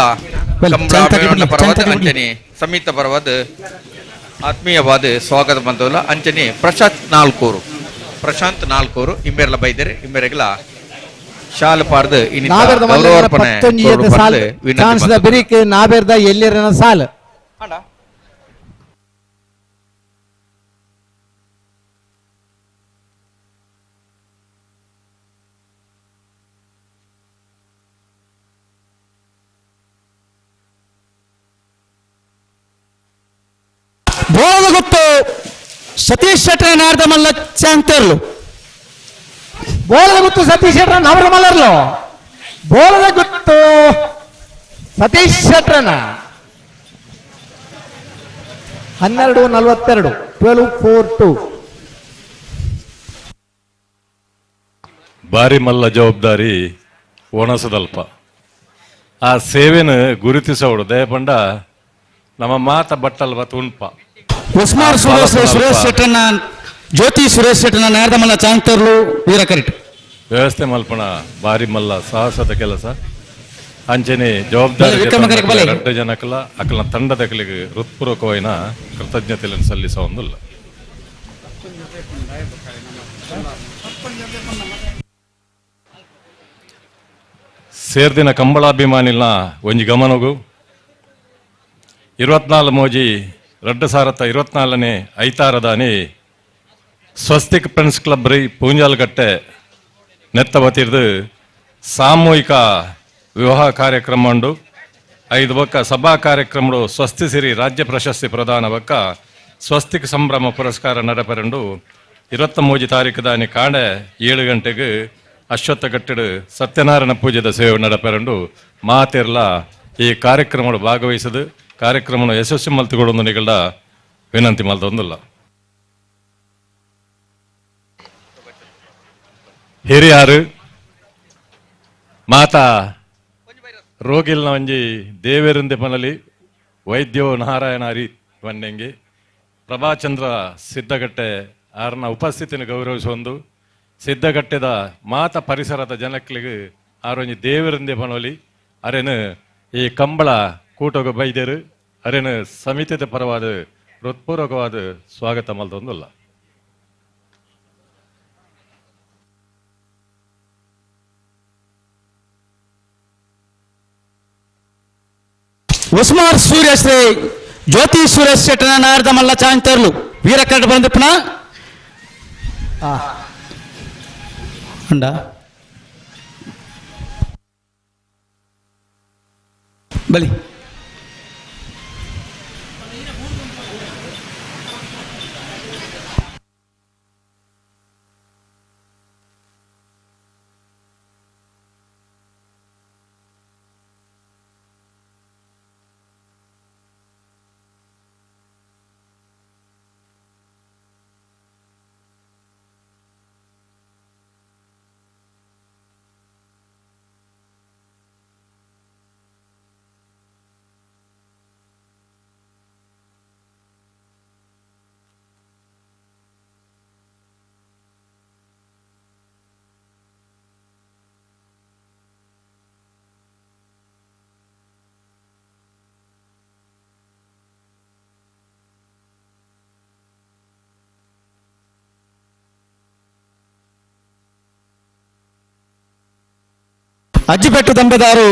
ಚಂತ ಪರವಾದ ಚಂತ ಅಂಚನೆ ಸಮಿತ ಪರವಾದ ಆತ್ಮೀಯವಾದ ಸ್ವಾಗತ ಬಂದವಲ್ಲ ಅಂಚನೆ ಪ್ರಶಾಂತ್ ನಾಲ್ಕೂರು ಪ್ರಶಾಂತ್ ನಾಲ್ಕೂರು ಇಮ್ಮೆರ್ಲ ಬೈದರೆ ಇಮ್ಮೆರೆಗ್ಲ ಶಾಲು ಪಾರ್ದು ಇನ್ನಿತ ನಾಬೆರ್ದ ಮಲ್ಲ ಗೌರವಾರ್ಪಣೆ ಪತ್ತೊಂಜಿ ಕೊರಡು ಸಾಲ್ ಪಂದ್ ವಿನಂತಿ ಚಾನ್ಸ್ ದ ಮಲ್ತೊಂದು. ಬಿರಿಕ್ ನಾಬೆರ್ದ ಎಲ್ಲಿರನ ಸಾಲ್. ಬೋಳದ ಗುತ್ತು ಸತೀಶ್ ಶೆಟ್ಟರ್ ನಾರ್ದ ಮಲ್ಲ ಚಾಂತರ್ಲು. ಬೋಳದ ಗುತ್ತು ಸತೀಶ್ ಶೆಟ್ಟರ್ ನಾಬೆರ್ದ ಮಲ್ಲರ್ಲು. ಬೋಳದ ಗುತ್ತು ಸತೀಶ್ ಶೆಟ್ಟರ್ನ 12:42 12:42. ಬಾರಿ ಮಲ್ಲ ಜವಾಬ್ದಾರಿ ಒಣಸದಲ್ಪ ಆ ಸೇವೆನ ಗುರುತಿಸೋಡು ದಯಪಂಡ ನಮ್ಮ ಮಾತ ಬಟ್ಟಲ್ ಬತ್ ಉಣ್ಪ. ಉಸ್ಮಾರ್ ಸುರೇಶ್ ಸುರೇಶ್ ಶೆಟ್ಟರ್ನ ಜ್ಯೋತಿ ಸುರೇಶ್ ಶೆಟ್ಟರ್ನ ನಾರ್ದ ಮಲ್ಲ ಚಾಂತರ್ಲು ವೀರ ಕರೆಕ್ಟ್. ವ್ಯವಸ್ಥೆ ಮಲ್ಪಣ ಬಾರಿ ಮಲ್ಲ ಸಾಹಸದ ಕೆಲಸ ಅಂಚನೆ ಜವಾಬ್ದಾರಿ ಬಲೆ, ವಿಕ್ರಮ ಕರೆಕ್ ಬಲೆ. ರಡ್ಡ ಜನಕಲ ಅಕಲ್ನ ತಂಡದಕಲಿಗೆ ಹೃತ್ಪೂರ್ವಕವಾಯಿನ ಕೃತಜ್ಞತೆಯನ್ನು ಸಲ್ಲಿಸ ಒಂದಿಲ್ಲ. ಸೇರ್ದಿನ ಕಂಬಳಾಭಿಮಾನಿಲ್ನ ಒಂಜಿ ಗಮನಗು 24 ಮೋಜಿ 2024ನೇ ಐತಾರದಾನಿ ಸ್ವಸ್ತಿಕ್ ಫ್ರೆಂಡ್ಸ್ ಕ್ಲಬ್ ರೀ ಪೂಂಜಾಲ್ಗಟ್ಟೆ ನೆತ್ತವತಿರ್ದು ಸಾಮೂಹಿಕ ವಿವಾಹ ಕಾರ್ಯಕ್ರಮ ಉಂಡು. 5 ಬೊಕ್ಕ ಸಭಾ ಕಾರ್ಯಕ್ರಮಡು ಸ್ವಸ್ತಿ ಸಿರಿ ರಾಜ್ಯ ಪ್ರಶಸ್ತಿ ಪ್ರದಾನ ಬೊಕ್ಕ ಸ್ವಸ್ತಿಕ್ ಸಂಭ್ರಮ ಪುರಸ್ಕಾರ ನಡಪೆರಂಡು. 23 ತಾರೀಕು ದಾನಿ ಕಾಂಡೆ 7 ಗಂಟೆಗೆ ಅಶ್ವತ್ಥಗಟ್ಟೆಡು ಸತ್ಯನಾರಾಯಣ ಪೂಜೆದ ಸೇವೆ ನಡಪೆರಂಡು. ಮಾತೆರ್ಲ ಈ ಕಾರ್ಯಕ್ರಮಡು ಭಾಗವಹಿಸದು ಕಾರ್ಯಕ್ರಮವನ್ನು ಯಶಸ್ವಿ ಮಲ್ತುಕೊಡೊಂದು ನಿಗಲ್ಡ ವಿನಂತಿ ಮಲ್ತೊಂದುಲ್ಲ. ಹಿರಿಯಾರು ಮಾತಾ ರೋಗಿಲ್ನ ಒಂಜಿ ದೇವೇರಂದೆ ಪನಲಿ ವೈದ್ಯೋ ನಾರಾಯಣ ಹರಿ ವನ್ನೆಂಗಿ ಪ್ರಭಾಚಂದ್ರ ಸಿದ್ಧಗಟ್ಟೆ ಆರ್ನ ಉಪಸ್ಥಿತಿನ ಗೌರವಿಸೊಂದು ಸಿದ್ಧಗಟ್ಟೆದ ಮಾತ ಪರಿಸರದ ಜನಕ್ಲಿಗೆ ಆರೊಂಜಿ ದೇವರಂದೆ ಪನೋಲಿ ಅರೆನು ಈ ಕಂಬಳ ಕೂಟೋಗ ಬೈದೇರು ಅರೆನು ಸಮಿತಿದ ಪರವಾದ ಹೃತ್ಪೂರ್ವಕವಾದ ಸ್ವಾಗತ ಮಲ್ತೊಂದುಲ್ಲ. ಉಸ್ಮಾರ್ ಸೂರ್ಯಶ್ರೀ ಜ್ಯೋತಿ ಸುರೇಶ್ ಶೆಟ್ಟನ ನಾರ್ದ ಮಲ್ಲ ಚಾಂತರ್ಲು ವೀರ ಕರೆಕ್ಟ್ ಬಂದಿಪ್ಪನ ಉಂಡ ಬಲಿ ಅಜ್ಜಿಪೆಟ್ಟು ದಂಬೆದಾರು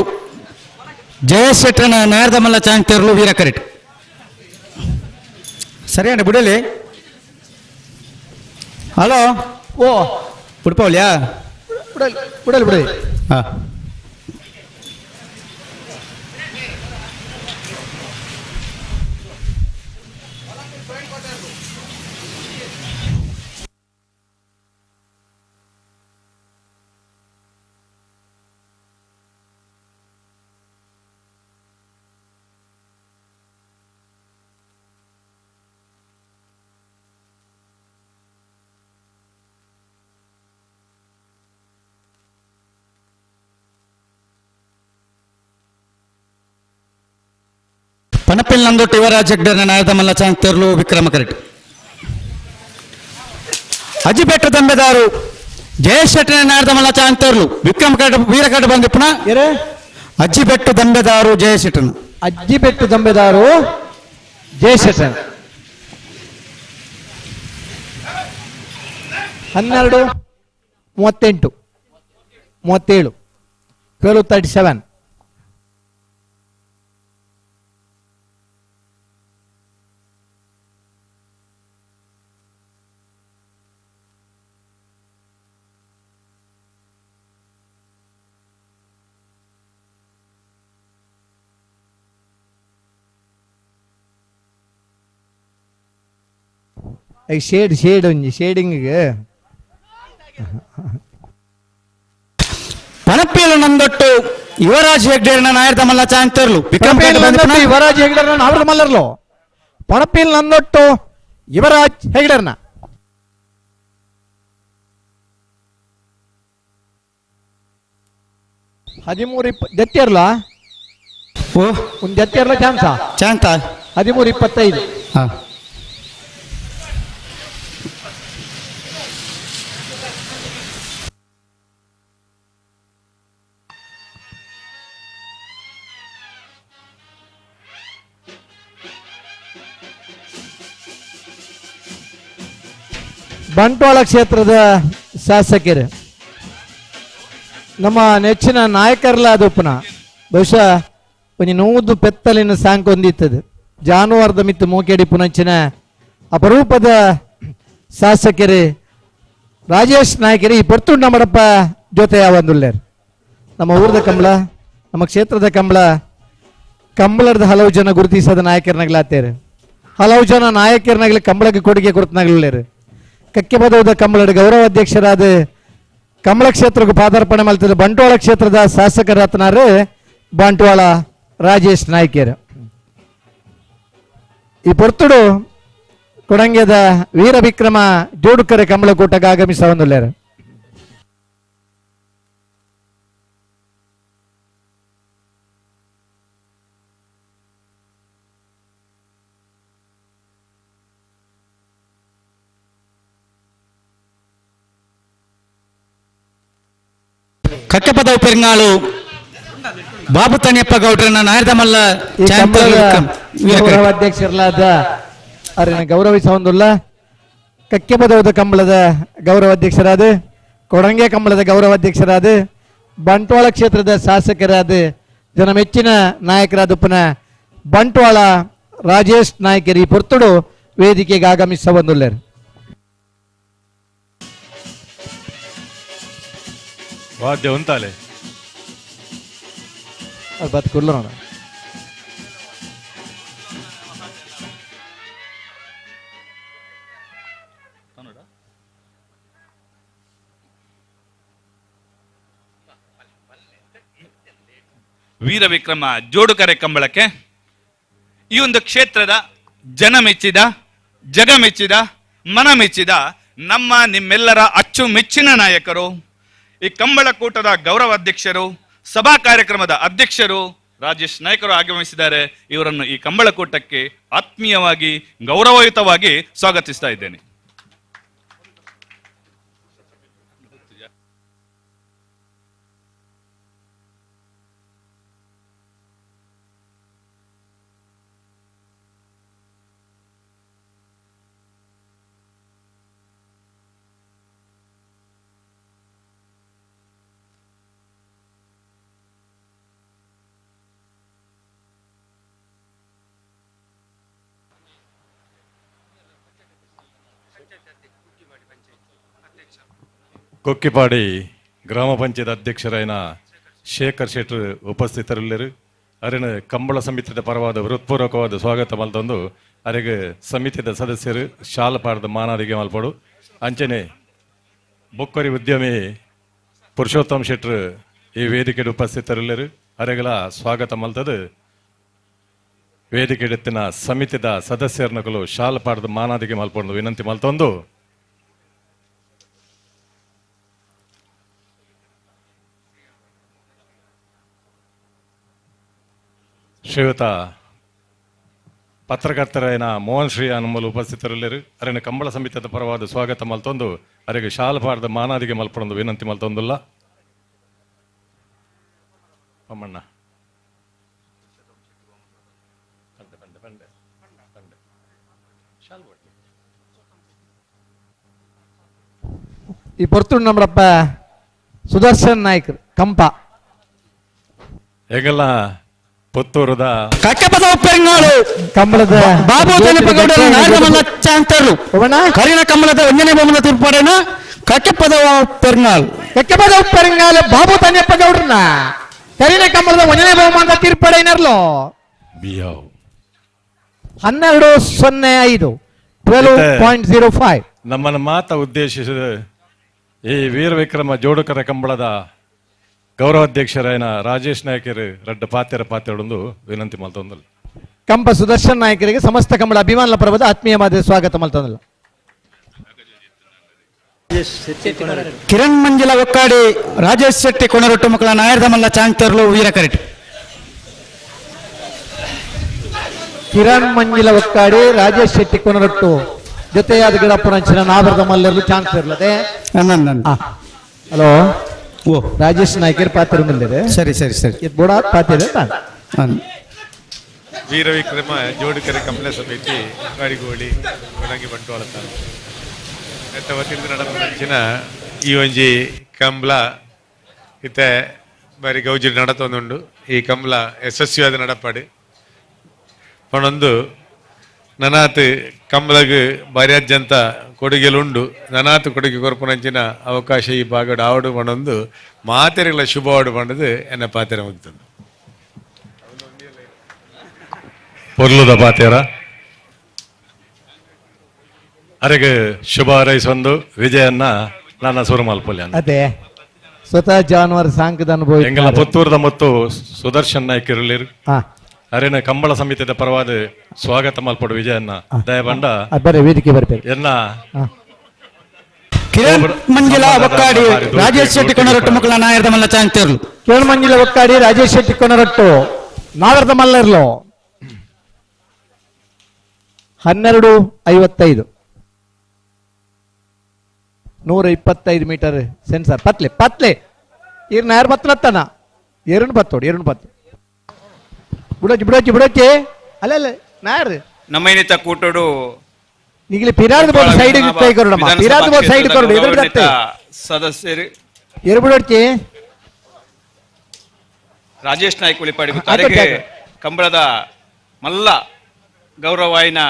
ಜಯೇಶ್ ಶೆಟ್ಟರ್ನ ನಾರ್ದ ಮಲ್ಲ ಚಾಂತರ್ಲು ವೀರ ಕರೆಕ್ಟ್. ಸರಿ ಅಣ್ಣ ಬಿಡಲಿ. ಹಲೋ ಓ ಬಿಡ್ಪವಲ್ಯಾ? ಬಿಡಲಿ ಬಿಡಲಿ ಬಿಡಲಿ. ಹಾಂ ಪನಪಿಲ್ ನಂದೊಟ್ಟು ಯುವರಾಜ್ ಹೆಗ್ಡೆರ್ನ ನಾಯದ ಮಲ್ಲ ಚಾಂತೇರ್ಲು ವಿಕ್ರಮ ಕರೆಟ್. ಅಜ್ಜಿಬೆಟ್ಟು ದಂಬೆದಾರು ಜಯೇಶ್ ಶೆಟ್ಟಿನ ನಾಯದ ಮಲ್ಲ ಚಾಂತೇರ್ಲು ವಿಕ್ರಮ ಕರೆಟ್ ವೀರ ಕರೆಟ್ ಬಂದಿಪ್ಪನ ಅಜ್ಜಿಬೆಟ್ಟು ದಂಬೆದಾರು ಜಯೇಶ್ ಶೆಟ್ಟನ. ಅಜ್ಜಿಬೆಟ್ಟು ದಂಬೆದಾರು ಜಯೇಶ್ ಶೆಟ್ಟನ. 12 38 37 12:37. ಶೇಡ್ ಶೇಡ್ ಒಂಜಿ ಶೇಡಿಂಗ್. ಪನಪಿಲ್ ನಂದೊಟ್ಟು ಯುವರಾಜ್ ಹೆಗ್ಡೆರ್ನ ನಾಯರ್ದ ಮಲ್ಲ ಚಾಂತೇರ್ಲು ವಿಕ್ರಮ ಯುವರಾಜ್ ಹೆಗ್ಡೆರ್ನ ನಾವರ್ದ ಮಲ್ಲರ್ಲು. ಪಣಪಿಲ್ ನಂದೊಟ್ಟು ಯುವರಾಜ್ ಹೆಗ್ಡೆರ್ನ. 13 ಜತ್ತಿಯರ್ಲ ಒಂದು ಜತ್ತಿಯರ್ಲ ಚಾನ್ಸ ಚಾಂತ 13:25. ಬಂಟ್ವಾಳ ಕ್ಷೇತ್ರದ ಶಾಸಕರು ನಮ್ಮ ನೆಚ್ಚಿನ ನಾಯಕರ್ಲ ಅದಪ್ಪನ ಬಹುಶಃ ಒಂಜಿ ನೂದು ಪೆತ್ತಲಿನ ಸಾಂಕ್ ಹೊಂದಿತ್ತದು ಜಾನುವಾರದ ಮಿತ್ತು ಮೋಕೆಡಿ ಪುನಂಚಿನ ಅಪರೂಪದ ಶಾಸಕರು ರಾಜೇಶ್ ನಾಯಕರು ಈ ಪೊರ್ತುಂಡ ಮಡಪ್ಪ ಜೊತೆ ಒಂದುಲ್ಲೇರು. ನಮ್ಮ ಊರದ ಕಂಬಳ, ನಮ್ಮ ಕ್ಷೇತ್ರದ ಕಂಬಳ, ಕಂಬಳದ ಹಲವು ಜನ ಗುರುತಿಸದ ನಾಯಕರನಾಗ್ಲಾತೇರು, ಹಲವು ಜನ ನಾಯಕರನಾಗಲಿ ಕಂಬಳಕ್ಕೆ ಕೊಡುಗೆ ಕೊಡ್ತನಾಗ್ಲೇರು. ಕಕ್ಕೆಬದೌದ ಕಂಬಳದ ಗೌರವಾಧ್ಯಕ್ಷರಾದ ಕಮಲ ಕ್ಷೇತ್ರಕ್ಕೆ ಪಾದಾರ್ಪಣೆ ಮಾಡ್ತಿದ್ದ ಬಂಟ್ವಾಳ ಕ್ಷೇತ್ರದ ಶಾಸಕರತ್ನಾರು ಬಂಟ್ವಾಳ ರಾಜೇಶ್ ನಾಯ್ಕರು. ಈ ಪೊರ್ತುಡು ಕೊಡಂಗ್ಯದ ವೀರ ವಿಕ್ರಮ ಜೋಡುಕರೆ ಕಮಲಕೂಟಕ್ಕೆ ಆಗಮಿಸವನ್ನುಲ್ಲೇರು. ಕಕ್ಕಪದವು ಪೆರಿಂಗಾಳು ಬಾಬು ತನಿಯಪ್ಪ ಗೌಡ್ರನ್ನ ನಾಯರ್ದಮಲ್ಲ ಗೌರವಾಧ್ಯಕ್ಷರಲಾದ ಅವರನ್ನು ಗೌರವಿಸವೊಂದುಲ್ಲ. ಕಕ್ಕೆಪದವದ ಕಂಬಳದ ಗೌರವಾಧ್ಯಕ್ಷರಾದ, ಕೊಡಂಗೆ ಕಂಬಳದ ಗೌರವಾಧ್ಯಕ್ಷರಾದ, ಬಂಟ್ವಾಳ ಕ್ಷೇತ್ರದ ಶಾಸಕರಾದ ಜನಮೆಚ್ಚಿನ ನಾಯಕರಾದ ಪುನಃ ಬಂಟ್ವಾಳ ರಾಜೇಶ್ ನಾಯ್ಕರಿ ಪೊರ್ತುಡು ವೇದಿಕೆಗೆ ಆಗಮಿಸವೊಂದುಲ್ಲೇರು. ವಾದ್ಯ ಉಂತಾಲೆ ಬದುಕುಲ್ಲ ನೋಡ. ವೀರ ವಿಕ್ರಮ ಜೋಡುಕರೆ ಕಂಬಳಕ್ಕೆ ಈ ಒಂದು ಕ್ಷೇತ್ರದ ಜನ ಮೆಚ್ಚಿದ, ಜಗ ಮೆಚ್ಚಿದ, ಮನ ಮೆಚ್ಚಿದ ನಮ್ಮ ನಿಮ್ಮೆಲ್ಲರ ಅಚ್ಚುಮೆಚ್ಚಿನ ನಾಯಕರು, ಈ ಕಂಬಳಕೂಟದ ಗೌರವಾಧ್ಯಕ್ಷರು, ಸಭಾ ಕಾರ್ಯಕ್ರಮದ ಅಧ್ಯಕ್ಷರು ರಾಜೇಶ್ ನಾಯ್ಕರು ಆಗಮಿಸಿದ್ದಾರೆ. ಇವರನ್ನು ಈ ಕಂಬಳಕೂಟಕ್ಕೆ ಆತ್ಮೀಯವಾಗಿ ಗೌರವಯುತವಾಗಿ ಸ್ವಾಗತಿಸ್ತಾ ಇದ್ದೇನೆ. ಕೊಕ್ಕಿಪಾಡಿ ಗ್ರಾಮ ಪಂಚಾಯತ್ ಅಧ್ಯಕ್ಷರಾಯನ ಶೇಖರ್ ಶೆಟ್ಟರ್ ಉಪಸ್ಥಿತರಿಲ್ಲರು. ಅರಿನ ಕಂಬಳ ಸಮಿತಿಯ ಪರವಾದ ಹೃತ್ಪೂರ್ವಕವಾದ ಸ್ವಾಗತ ಮಲ್ತೊಂದು ಅರೆಗೆ ಸಮಿತಿಯ ಸದಸ್ಯರು ಶಾಲಪಾಡದ ಮಾನಾದಿಗೆ ಮಲ್ಪಡು. ಅಂಚನೆ ಬೊಕ್ಕರಿ ಉದ್ಯಮಿ ಪುರುಷೋತ್ತಮ ಶೆಟ್ಟರ್ ಈ ವೇದಿಕೆ ಉಪಸ್ಥಿತರಿಲ್ಲರು. ಅರೆಗಳ ಸ್ವಾಗತ ಮಲ್ತದು ವೇದಿಕೆ ಸಮಿತಿಯ ಸದಸ್ಯರನಕಲು ಶಾಲಪಾಡದ ಮಾನಾದಿಗೆ ಮಲ್ಪಡು ವಿನಂತಿ ಮಲ್ತೊಂದು ಶ್ರೀಯುತ ಪತ್ರಕರ್ತರಾಯನ ಮೋಹನ್ ಶ್ರೀ ಅನುಮೂಲ ಉಪಸ್ಥಿತರಲ್ಲಿರು. ಅರೆನ ಕಂಬಳ ಸಮಿತಿಯ ಪರವಾದ ಸ್ವಾಗತ ಮಲ್ತೊಂದು ಅರೆಗೆ ಶಾಲಪಾಡದ ಮಾನಾದಿಗೆ ಮಲ್ಪಡೊಂದು ವಿನಂತಿ ಮಲ್ತೊಂದುಲ್ಲ. ಅಮ್ಮಣ್ಣ ಈ ಪೊರ್ತುಂಡು ನಮ್ಮಡಪ್ಪ ಸುದರ್ಶನ್ ನಾಯ್ಕರ್ ಕಂಪ ಹೇಗೆಲ್ಲ ಪುತ್ತೂರದ ಕಕ್ಕೆಪದ ಉಪ್ಪೆಂಗಾಳು ಕಂಬಳದ ಬಾಬು ಜನಪಗೌಡರ ನಾಗಮಲ್ಲ ಚಾಂತರು ಕರಿಣ ಕಂಬಳದ ಒಂದನೇ ಬೊಮ್ಮನ ತೀರ್ಪಾಡೇನ ಕಕ್ಕೆಪದ ಪೆರ್ನಾಲ್ ಕಕ್ಕೆಪದ ಉಪ್ಪೆರಂಗಾಲ್ ಬಾಬು ತನ್ಯಪ್ಪ ಗೌಡ್ರನ್ನ ಕರಿಣ ಕಂಬಳದ ಒಂದನೇ ಬಹುಮಾನದ ತೀರ್ಪಡೇನರ್ಲೋ 12.05 12.05. ನಮ್ಮನ್ನು ಮಾತ ಉದ್ದೇಶಿಸಿದ ಈ ವೀರ ವಿಕ್ರಮ ಜೋಡುಕರ ಕಂಬಳದ ಗೌರವಾಧ್ಯಕ್ಷರಾಯನ ರಾಜೇಶ್ ನಾಯಕರು ರಡ್ಡ ಪಾತ್ಯರ ಪಾತ್ಯರೊಂದು ವಿನಂತಿ ಮಲ್ತೊಂದಲ್ಲ. ಕಂಪ ಸುದರ್ಶನ್ ನಾಯಕರಿಗೆ ಸಮಸ್ತ ಕಂಬಳ ಅಭಿಮಾನ ಪರ್ವದ ಆತ್ಮೀಯವಾದ ಸ್ವಾಗತ ಮಲ್ತೊಂದಲ್ಲ. ಕಿರಣ್ ಮಂಜಿಲ ಒಕ್ಕಾಡಿ ರಾಜೇಶ್ ಶೆಟ್ಟಿ ಕೊಣರೊಟ್ಟು ಮಕ್ಕಳ ನಾಯರ್ದ ಮಲ್ಲ ಚಾಂಗ್ತರ್ಲು ವೀರ ಕರೆಟ್. ಕಿರಣ್ ಮಂಜಿಲ ಒಕ್ಕಾಡಿ ರಾಜೇಶ್ ಶೆಟ್ಟಿ ಕೊಣರೊಟ್ಟು ಜೊತೆಯಾದ ಗಿಡಪ್ಪನಂಚಿನ ನಾಬರದ ಮಲ್ಲರ್ಲು ಚಾನ್ಸ್ ಇರ್ಲದೆ. ಹಲೋ ಓ ರಾಜೇಶ್ ನಾಯ್ಕರ್ ಪಾತ್ರ ಬಂದಿದೆ. ಸರಿ ಸರಿ ಸರಿ ಬೋಡ ಪಾತ್ರ. ವೀರ ವಿಕ್ರಮ ಜೋಡುಕರೆ ಕಂಬಳ ಸಮಿತಿ ಗಾಡಿಗೋಳಿ ಕೊಡಂಗಿ ಬಂಟ್ವಾಳ ತಾಲೂಕು ವತಿಯಿಂದ ನಡಪಂಚಿನ ಈ ಒಂಜಿ ಕಂಬಳ ಇತ್ತೆ ಬಾರಿ ಗೌಜಿ ನಡತೊಂದುಂಡು. ಈ ಕಂಬಳ ಯಶಸ್ವಿಯಾದ ನಡಪಾಡು ಪಣೊಂದು ನನಾತ್ ಕಂಬಳಗ್ ಬಾರ್ಯಾದ್ಯಂತ ಕೊಡುಗೆಲುಂಡು. ನನಾತ್ ಕೊಡುಗೆ ಕೊರಪುನಂಚಿನ ಅವಕಾಶ ಈ ಭಾಗಡು ಆವಡು ಪಣೊಂದು ಮಾತೆರೆಗಳ ಶುಭವಾಡು ಪಂಡದು ಎನ್ನ ಪಾತೆರ ಮುಗ್ತಂದು. ಪೊರ್ಲುದ ಪಾತೆರ ಅರೆಗೆ ಶುಭ ಹಾರೈಸೊಂದು ವಿಜಯನ್ನ ನನ್ನ ಸುರು ಮಲ್ಪೊಲಿ. ಅದೇ ಸ್ವತಃ ಜಾನುವಾರು ಸಾಂಕದ ಅನುಭವ ಎಂಗಲ ಪುತ್ತೂರದ ಮತ್ತು ಸುದರ್ಶನ್ ನಾಯ್ಕರಲ್ಲಿ ಅರೆನ ಕಂಬಳ ಸಮಿತಿಯ ಪರವಾದ ಸ್ವಾಗತ ಮಲ್ಪಡು ವಿಜಯನ್ನ ದಯಬಂಡ ವೇದಿಕೆ ಬರ್ಬೇಕು. ಎನ್ನ ಕಿರಣ್ ಮಂಜಿಲ ಒಕ್ಕಾಡಿ ರಾಜೇಶ್ ಶೆಟ್ಟಿ ಕೊಣರೊಟ್ಟು ಮಕ್ಕಳ ನಾಯರ್ದ ಮಲ್ಲ ಚಾಂಗ್ತರ್ಲು. ಕಿರಣ್ ಮಂಜಿಲ ಒಕ್ಕಾಡಿ ರಾಜೇಶ್ ಶೆಟ್ಟಿ ಕೊಣರೊಟ್ಟು ನಾಗರದ ಮಲ್ಲರ್ಲು 12.55 125 ಮೀಟರ್ ಸೆನ್ಸರ್ ಪತ್ಲೆ ಪತ್ಲೆ ಇರ್ ನಾಯರ್ ಬತ್ತಲತ್ತನ ಎರಡು ಬತ್ತೋಡು ಎರಡು ಬತ್ತು ಬುಡೋಚಿ ಬುಡೋಚಿ ಬುಡೋಚಿ ಅಲ್ಲ ಅಲ್ಲ ನಾಯರ್ ನಮ್ಮ ಕೂಟೋಡು ಈಗಲೇ ಪಿರಾರ್ದ ಬೋರ್ಡ್ ಸೈಡ್ ಕೈ ಕೊರಡಮ್ಮ ಪಿರಾರ್ದ ಬೋರ್ಡ್ ಸೈಡ್ ಕೊರಡು ಎದುರು ದತ್ತೆ ಸದಸ್ಯರು ಎರಡು ಬುಡೋಚಿ ರಾಜೇಶ್ ನಾಯ್ಕ ಉಳಿಪಾಡಿ ಅವರಿಗೆ ಕಂಬಳದ ಮಲ್ಲ ಗೌರವಾಯಿನ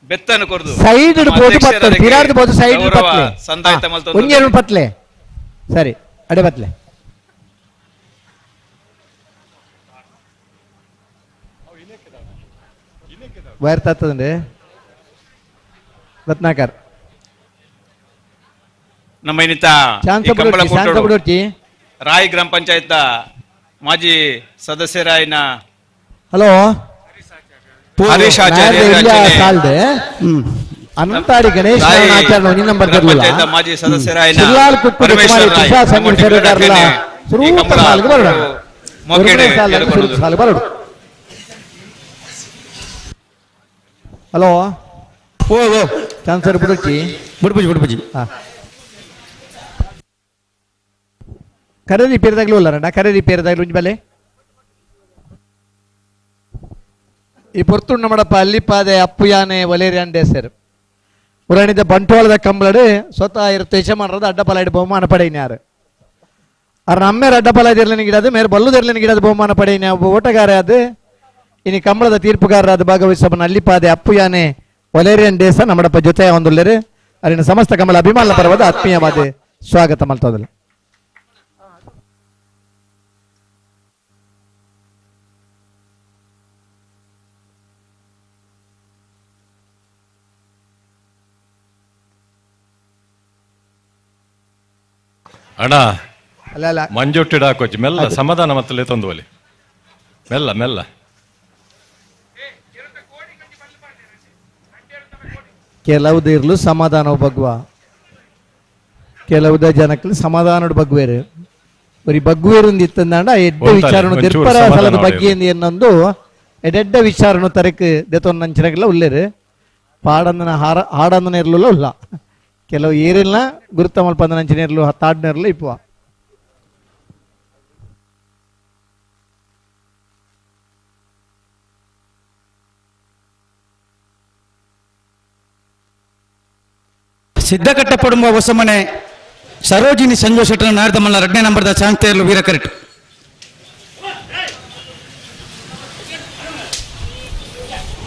ಬೆತ್ತನ್ನು ಕೊರದು ಸೈಡ್ ಬೋರ್ಡ್ ಬತ್ತೋಡು ಪಿರಾರ್ದ ಬೋರ್ಡ್ ಸೈಡ್ ಪತ್ಲೆ ಸಂದಾಯ್ತ ಮಲ್ತೊಂದು ಒಂಜೆರಡು ಪತ್ಲೆ ಸರಿ ಅಡೆ ಪತ್ಲೆ ವೈರ್ ತತ್ತದಂడి ರತ್ನಾಕರ್ ನಮ್ಮ ಇನ್ನಿತ ರಾಯ್ ಗ್ರಾಮ ಪಂಚಾಯತ್ ಮಾಜಿ ಸದಸ್ಯರಾಯನ ಹಲೋ ಹರೀಶ್ ಆಚಾರ್ಯ ಅನಂತಾಡಿ ಗಣೇಶ್ ಆಚಾರ್ಯ ನಂಬರ್ ಮಾಜಿ ಸದಸ್ಯರಾಯನ ಬರೋಡು. ಹಲೋ ಓ ಓ ಚಾನ್ಸರ್ ಬುಡೋಚಿ ಬುಡ್ಪುಜಿ ಬುಡ್ಪುಜಿ ಕರೆ ರಿಪೇರ್ದಾಗ್ಲೂ ಅಲ್ಲ ಕರೆ ರಿಪೇರ್ದಾಗ್ಲೂ ಒಂಜಿ ಬಲೆ ಈ ಪೊರ್ತುಂಡು ನಮ್ಮಡಪ್ಪ ಅಲ್ಲಿಪಾದೆ ಅಪ್ಪು ಯಾನೆ ವಲೇರಿಯನ್ ಡೇಸರ್ ಉರಣಿದ ಬಂಟ್ವಾಳದ ಕಂಬಳಡು ಸ್ವತಃ ಇರುತ್ತೆ ಯಜಮಾನರದ ಅಡ್ಡಪಲಾಯ್ಡು ಬಹುಮಾನ ಪಡೆಯಿನಾರು. ಅವ್ರ ನಮ್ಮೇರ ಅಡ್ಡಪಲಾಯ್ದಿರ್ಲಿನ ಗಿಡದು ಮೇರೆ ಬಲ್ಲುದಿರ್ಲಿನ ಗಿಡದ ಬಹುಮಾನ ಪಡೆಯಿನ ಒಬ್ಬ ಓಟಗಾರ ಅದು ಇನಿ ಕಂಬಳದ ತೀರ್ಪುಗಾರರಾದ ಭಾಗವಹಿಸಬನ ಅಲ್ಲಿಪಾದೆ ಅಪ್ಪು ಯಾನೆ ವಲೇರಿಯನ್ ಡೇಸ ನಮ್ಮಡಪ್ಪ ಜೊತೆ ಒಂದುಲ್ಲೇರು ಅರಿನ ಸಮಸ್ತ ಕಂಬಳ ಅಭಿಮಾನ ಪರ್ವದ ಆತ್ಮೀಯವಾದ ಸ್ವಾಗತ ಮಲ್ತೋದಲ್ಲ. ಅಣ್ಣ ಅಲ್ಲ ಅಲ್ಲ ಮಂಜೊಟ್ಟಿಡ ಹಾಕೋಚಿ ಮೆಲ್ಲ ಸಮಾಧಾನ ಮತ್ತಲೇ ತಂದುವಲಿ ಮೆಲ್ಲ ಮೆಲ್ಲ ಕೆಲವುದ ಇರ್ಲು ಸಮಾಧಾನ ಬಗ್ವ ಕೆಲವುದ ಜನಕ್ಕೆ ಸಮಾಧಾನದ ಬಗ್ವೇರು ಬರೀ ಬಗ್ವೇರು ಇತ್ತಂದಾಂಡ ಎಡ್ಡೆ ವಿಚಾರ ತಿರ್ಪರ ಸ್ಥಳದ ಬಗ್ಗೆ ಎನ್ನೊಂದು ಎಡೆಡ್ಡ ವಿಚಾರನು ತರಕ್ ದೆತೊನ್ ನಂಚಿನಗಲ ಉಲ್ಲೇರು ಪಾಡಂದನ ಹಾರ ಹಾಡಂದನ ಇರಲಿಲ್ಲ ಉಲ್ಲ ಕೆಲವು ಏರಿಲ್ಲ ಗುರುತ ಮಲ್ಪಂದ ನಂಚಿನ ಇರಲು ತಾಡ್ನ ಇರಲು ಇಪ್ಪುವ. ಸಿದ್ಧಕಟ್ಟೆ ಪಡುಂಬ ಹೊಸಮನೆ ಸರೋಜಿನಿ ಸಂಜು ಶೆಟ್ಟರ್ ನಾರ್ದಮಲ್ಲ 2ನೇ ನಂಬರ್ದ ಚಾಂಗ್ತೇರ್ಲು ವೀರ ಕರೆಕ್ಟ್.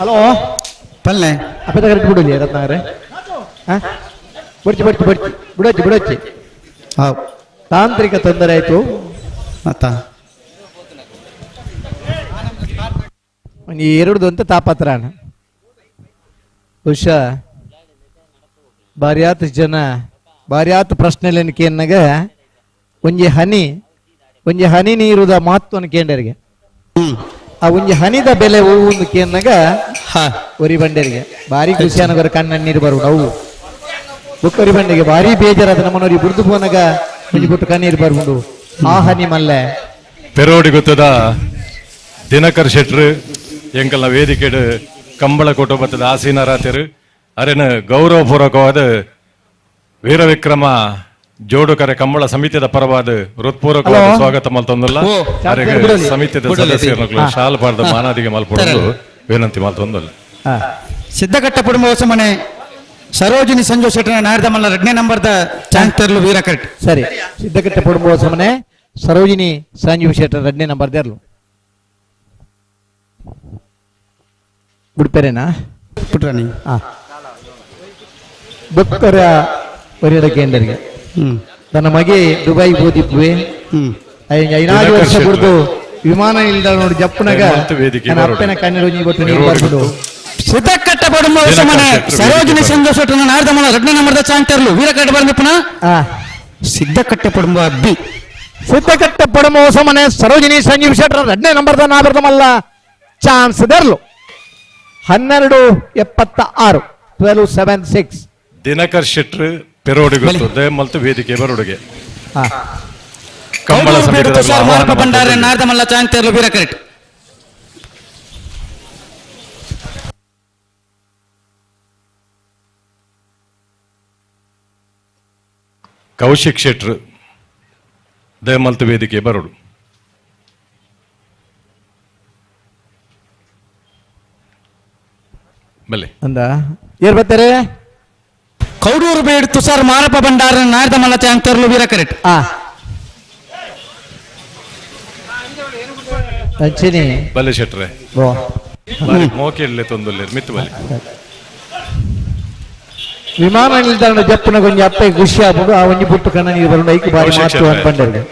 ಹಲೋ ಪಲ್ಲೆ ಅಪ್ಪದ ಕರೆಕ್ಟ್ ಬಿಡಲಿ ರತ್ನಾಗರೆ. ಬಡ್ಚಿ ಬಡ್ಚಿ ಬಡ್ಚಿ ಬಿಡೋಚಿ ಬಿಡೋಚಿ. ತಾಂತ್ರಿಕ ತೊಂದರೆ ಆಯಿತು. ಮತ್ತ ಒಂದು ಎರಡು ಅಂತ ತಾಪತ್ರ ಬಹುಶಃ ಬಾರ್ಯಾತ್ ಜನ ಬಾರ್ಯಾತ್ ಪ್ರಶ್ನೆಲೇನು ಕೇನ್ನಾಗ ಒಂಜಿ ಹನಿ ಒಂಜಿ ಹನಿ ನೀರುದ ಮಹತ್ವನ ಕೇಂಡರಿಗೆ ಆ ಒಂಜಿ ಹನಿದ ಬೆಲೆ ಹೂವು ಕೇನ್ನಾಗ ಒರಿ ಬಂಡರಿಗೆ ಭಾರಿ ಖುಷಿಯಾನಗರ ಕಣ್ಣ ನೀರು ಬರುವುದು ಅವು ಬುಕ್ಕೊರಿ ಬಂಡೆಗೆ ಭಾರಿ ಬೇಜಾರಾದ ನಮ್ಮನೋರಿ ಬುರ್ದು ಪೋನಾಗ ಒಂಜಿ ಗುಟ್ಟು ಕಣ್ಣೀರು ಬರುವುದು ಆ ಹನಿ ಮಲ್ಲೆ. ಪೆರೋಡಿ ಗೊತ್ತದ ದಿನಕರ್ ಶೆಟ್ರು ಎಂಕಲ್ನ ವೇದಿಕೆಡು ಕಂಬಳ ಕುಟುಂಬದ ಆಸೀನರಾತಿರು ಅರೆನ ಗೌರವಪೂರ್ವಕವಾದ ವೀರವಿಕ್ರಮ ಜೋಡುಕರೆ ಕಂಬಳ ಸಮಿತಿಯ ಪರವಾದ ಹೃತ್ಪೂರ್ವಕವಾದ ಸ್ವಾಗತ ಮಲ್ತೊಂದಲ್ಲ. ಸಮಿತಿಯ ಸದಸ್ಯರು ಶಾಲ್ ಪಾಡ್ದ ಮಾನಾದಿಗೆ ಮಲ್ಪೊಂದು ವಿನಂತಿ ಮಲ್ತೊಂದಲ್ಲ. ಸಿದ್ಧಕಟ್ಟೆ ಕುಟುಂಬ ಹೊಸಮನೆ ಸರೋಜಿನಿ ಸಂಜು ಶೆಟ್ಟರ್ ನಾರ್ದಮಲ್ಲ 2ನೇ ನಂಬರ್ದ ಚಾಂಗ್ತೇರ್ಲು ವೀರ ಕರೆಕ್ಟ್. ಸರಿ, ಸಿದ್ಧಕಟ್ಟೆ ಕುಟುಂಬ ಹೊಸಮನೆ ಸರೋಜಿನಿ ಸಂಜೀವ್ ಶೆಟ್ಟರ್ 2ನೇ ನಂಬರ್ ದೇರ್ಲು ಬಿಡ್ಪೇರೇನಾ ಪುಟ್ರಾಣಿ ಬೊಕ್ಕರ ಒರಿಯಡ ಕೇಂದ್ರಿಗೆ ತನ್ನ ಮಗೆ ದುಬೈ ಓದಿಪ್ಪುವೆ 5 ವರ್ಷ ಬಿಡ್ದು ವಿಮಾನ ನಿಲ್ದಾಣ ನೋಡಿ ಜಪ್ಪನಾಗ ನನ್ನ ಅಪ್ಪನ ಕಣ್ಣೀರು ನೀರು ನೀರು ಬರ್ಬಿಡು. ಸಿದ್ಧಕಟ್ಟೆ ಕುಟುಂಬ ಹೊಸಮನೆ ಸರೋಜಿನಿ ಸಂಜು ಶೆಟ್ಟರ್ ನಾರ್ದಮಲ್ಲ 2ನೇ ನಂಬರ್ದ ಚಾಂಗ್ತೇರ್ಲು ವೀರ ಕರೆಕ್ಟ್ ಬಂದ ಪುನಃ ಸಿದ್ಧಕಟ್ಟೆ ಕುಟುಂಬ ಬಿ. ಸಿದ್ಧಕಟ್ಟೆ ಕುಟುಂಬ ಹೊಸಮನೆ ಸರೋಜಿನಿ ಸಂಜೀವ್ ಶೆಟ್ಟರ್ 2ನೇ ನಂಬರ್ದ ನಾರ್ದಮಲ್ಲ ಚಾನ್ಸ್ ದರ್ಲು 12:76 12:76. ದಿನಕರ್ ಶೆಟ್ರು ಪೆರೋಡಿ ಗೊತ್ತು ದಯಮಲ್ತು ವೇದಿಕೆ ಬರೋಡುಗೆ ಕಂಬಳ ಸಮಿತಿಯ ಭಂಡಾರ ನಾರ್ದಮಲ್ಲ ಚಾಂಗ್ತೇರ್ಲು ವೀರ ಕರೆಕ್ಟ್. ಕೌಶಿಕ್ ಶೆಟ್ರು ದಯಮಲ್ತು ವೇದಿಕೆ ಬರೋಡು. ಬಲೆ ಅಂದ ಏರ್ ಬರ್ತಾರೆ ಕೌಡೂರು ಬೇಡ್ ತುಷಾರ್ ಮಾರಪ್ಪ ಭಂಡಾರ ನಾರ್ದಮಲ್ಲ ಚಾಂಗ್ತೇರ್ಲು ವೀರ ಕರೆಕ್ಟ್. ಅಂಚಿನಿ ಬಲೆ ಶೆಟ್ರೆ ಮೋಕೆಡ್ಲೆ ತೊಂದುಲ್ಲೆ ಮಿತ್ತು ಬಲೆ ವಿಮಾನ ನಿಲ್ದಾಣ ಜಪ್ಪನ ಗೊಂಜಿ ಅಪ್ಪೆ ಖುಷಿ ಆಗ್ಬೋದು ಆ ಒಂಜಿ ಪುಟ್ಟು ಕಣ್ಣ ನೀರು ಬರೋಣ ಐಕ್ ಬಾರಿ ಮಾತು ಅನ್ಪಂಡೆಗೆ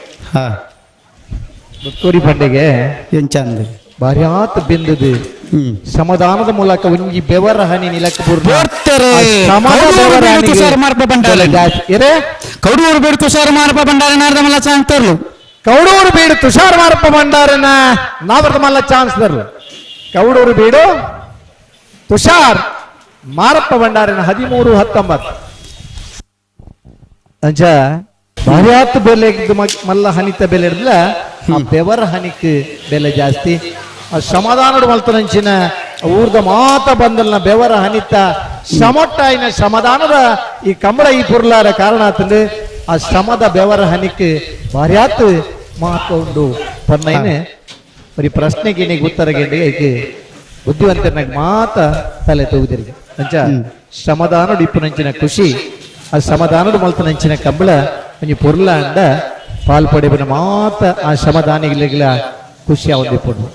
ಬತ್ತೂರಿ ಪಂಡೆಗೆ ಎಂಚಂದ ಭಾರಿ ಆತ ಬೆಂದದು ಸಮಾಧಾನದ ಮೂಲಕ ಒಂಜಿ ಬೆವರ ಹನಿ ನಿಲಕ್ಕೆ ಕೌಡೂರು ಬೇಡು ತುಷಾರ್ ಮಾರಪ್ಪ ಭಂಡಾರ ನಾರ್ದಮಲ್ಲ ಚಾಂಗ್ತೇರ್ಲು. ಕೌಡೂರು ಬೀಡು ತುಷಾರ್ ಮಾರಪ್ಪ ಭಂಡಾರನ ನಾವರ್ದಮಲ್ಲ ಚಾನ್ಸ್ ದರ್ಲು. ಕೌಡೂರು ಬೀಡು ತುಷಾರ್ ಮಾರಪ್ಪ ಭಂಡಾರನ 13:19. ಅಂಚ ಭಾರಿ ಆತು ಬೆಲೆ ಮಲ್ಲ ಹನಿತ ಬೆಲೆ ಇರಲಿಲ್ಲ ಆ ಬೆವರ ಹನಿಕ್ ಬೆಲೆ ಜಾಸ್ತಿ. ಆ ಸಮಾಧಾನಡು ಮಲ್ತನಂಚಿನ ಊರ್ದ ಮಾತ ಬಂದಲ್ನ ಬೆವರ ಹನಿತ ಸಮೊಟ್ಟಾಯಿನ ಸಮಾಧಾನದ ಈ ಕಂಬಳ ಈ ಪುರ್ಲಾರ ಕಾರಣ ಆತಂದು ಆ ಶ್ರಮದ ಬೆವರ ಹನಿಕ್ ಭಾರಿ ಆತು ಮಹತ್ವ ಉಂಡು ಪನ್ನೈನ ಬರೀ ಪ್ರಶ್ನೆಗೆ ನೀಗ ಉತ್ತರ ಗೆಂಡಿಗೆ ಬುದ್ಧಿವಂತನಾಗ ಮಾತ ತಲೆ ತೂಗುದಿರಿಗೆ. ಅಂಚ ಶ್ರಮದಾನಡು ಇಪ್ಪುನಂಚಿನ ಖುಷಿ ಆ ಶ್ರಮದಾನಡು ಮಲ್ತನಂಚಿನ ಕಂಬಳ ಒಂಜಿ ಪೊರ್ಲ ಅಂಡ ಪಾಲ್ ಪಡೆಬನ ಮಾತ ಆ ಶ್ರಮದಾನಿಗಳಿಗಳ ಖುಷಿ ಅವಧಿಪಡು.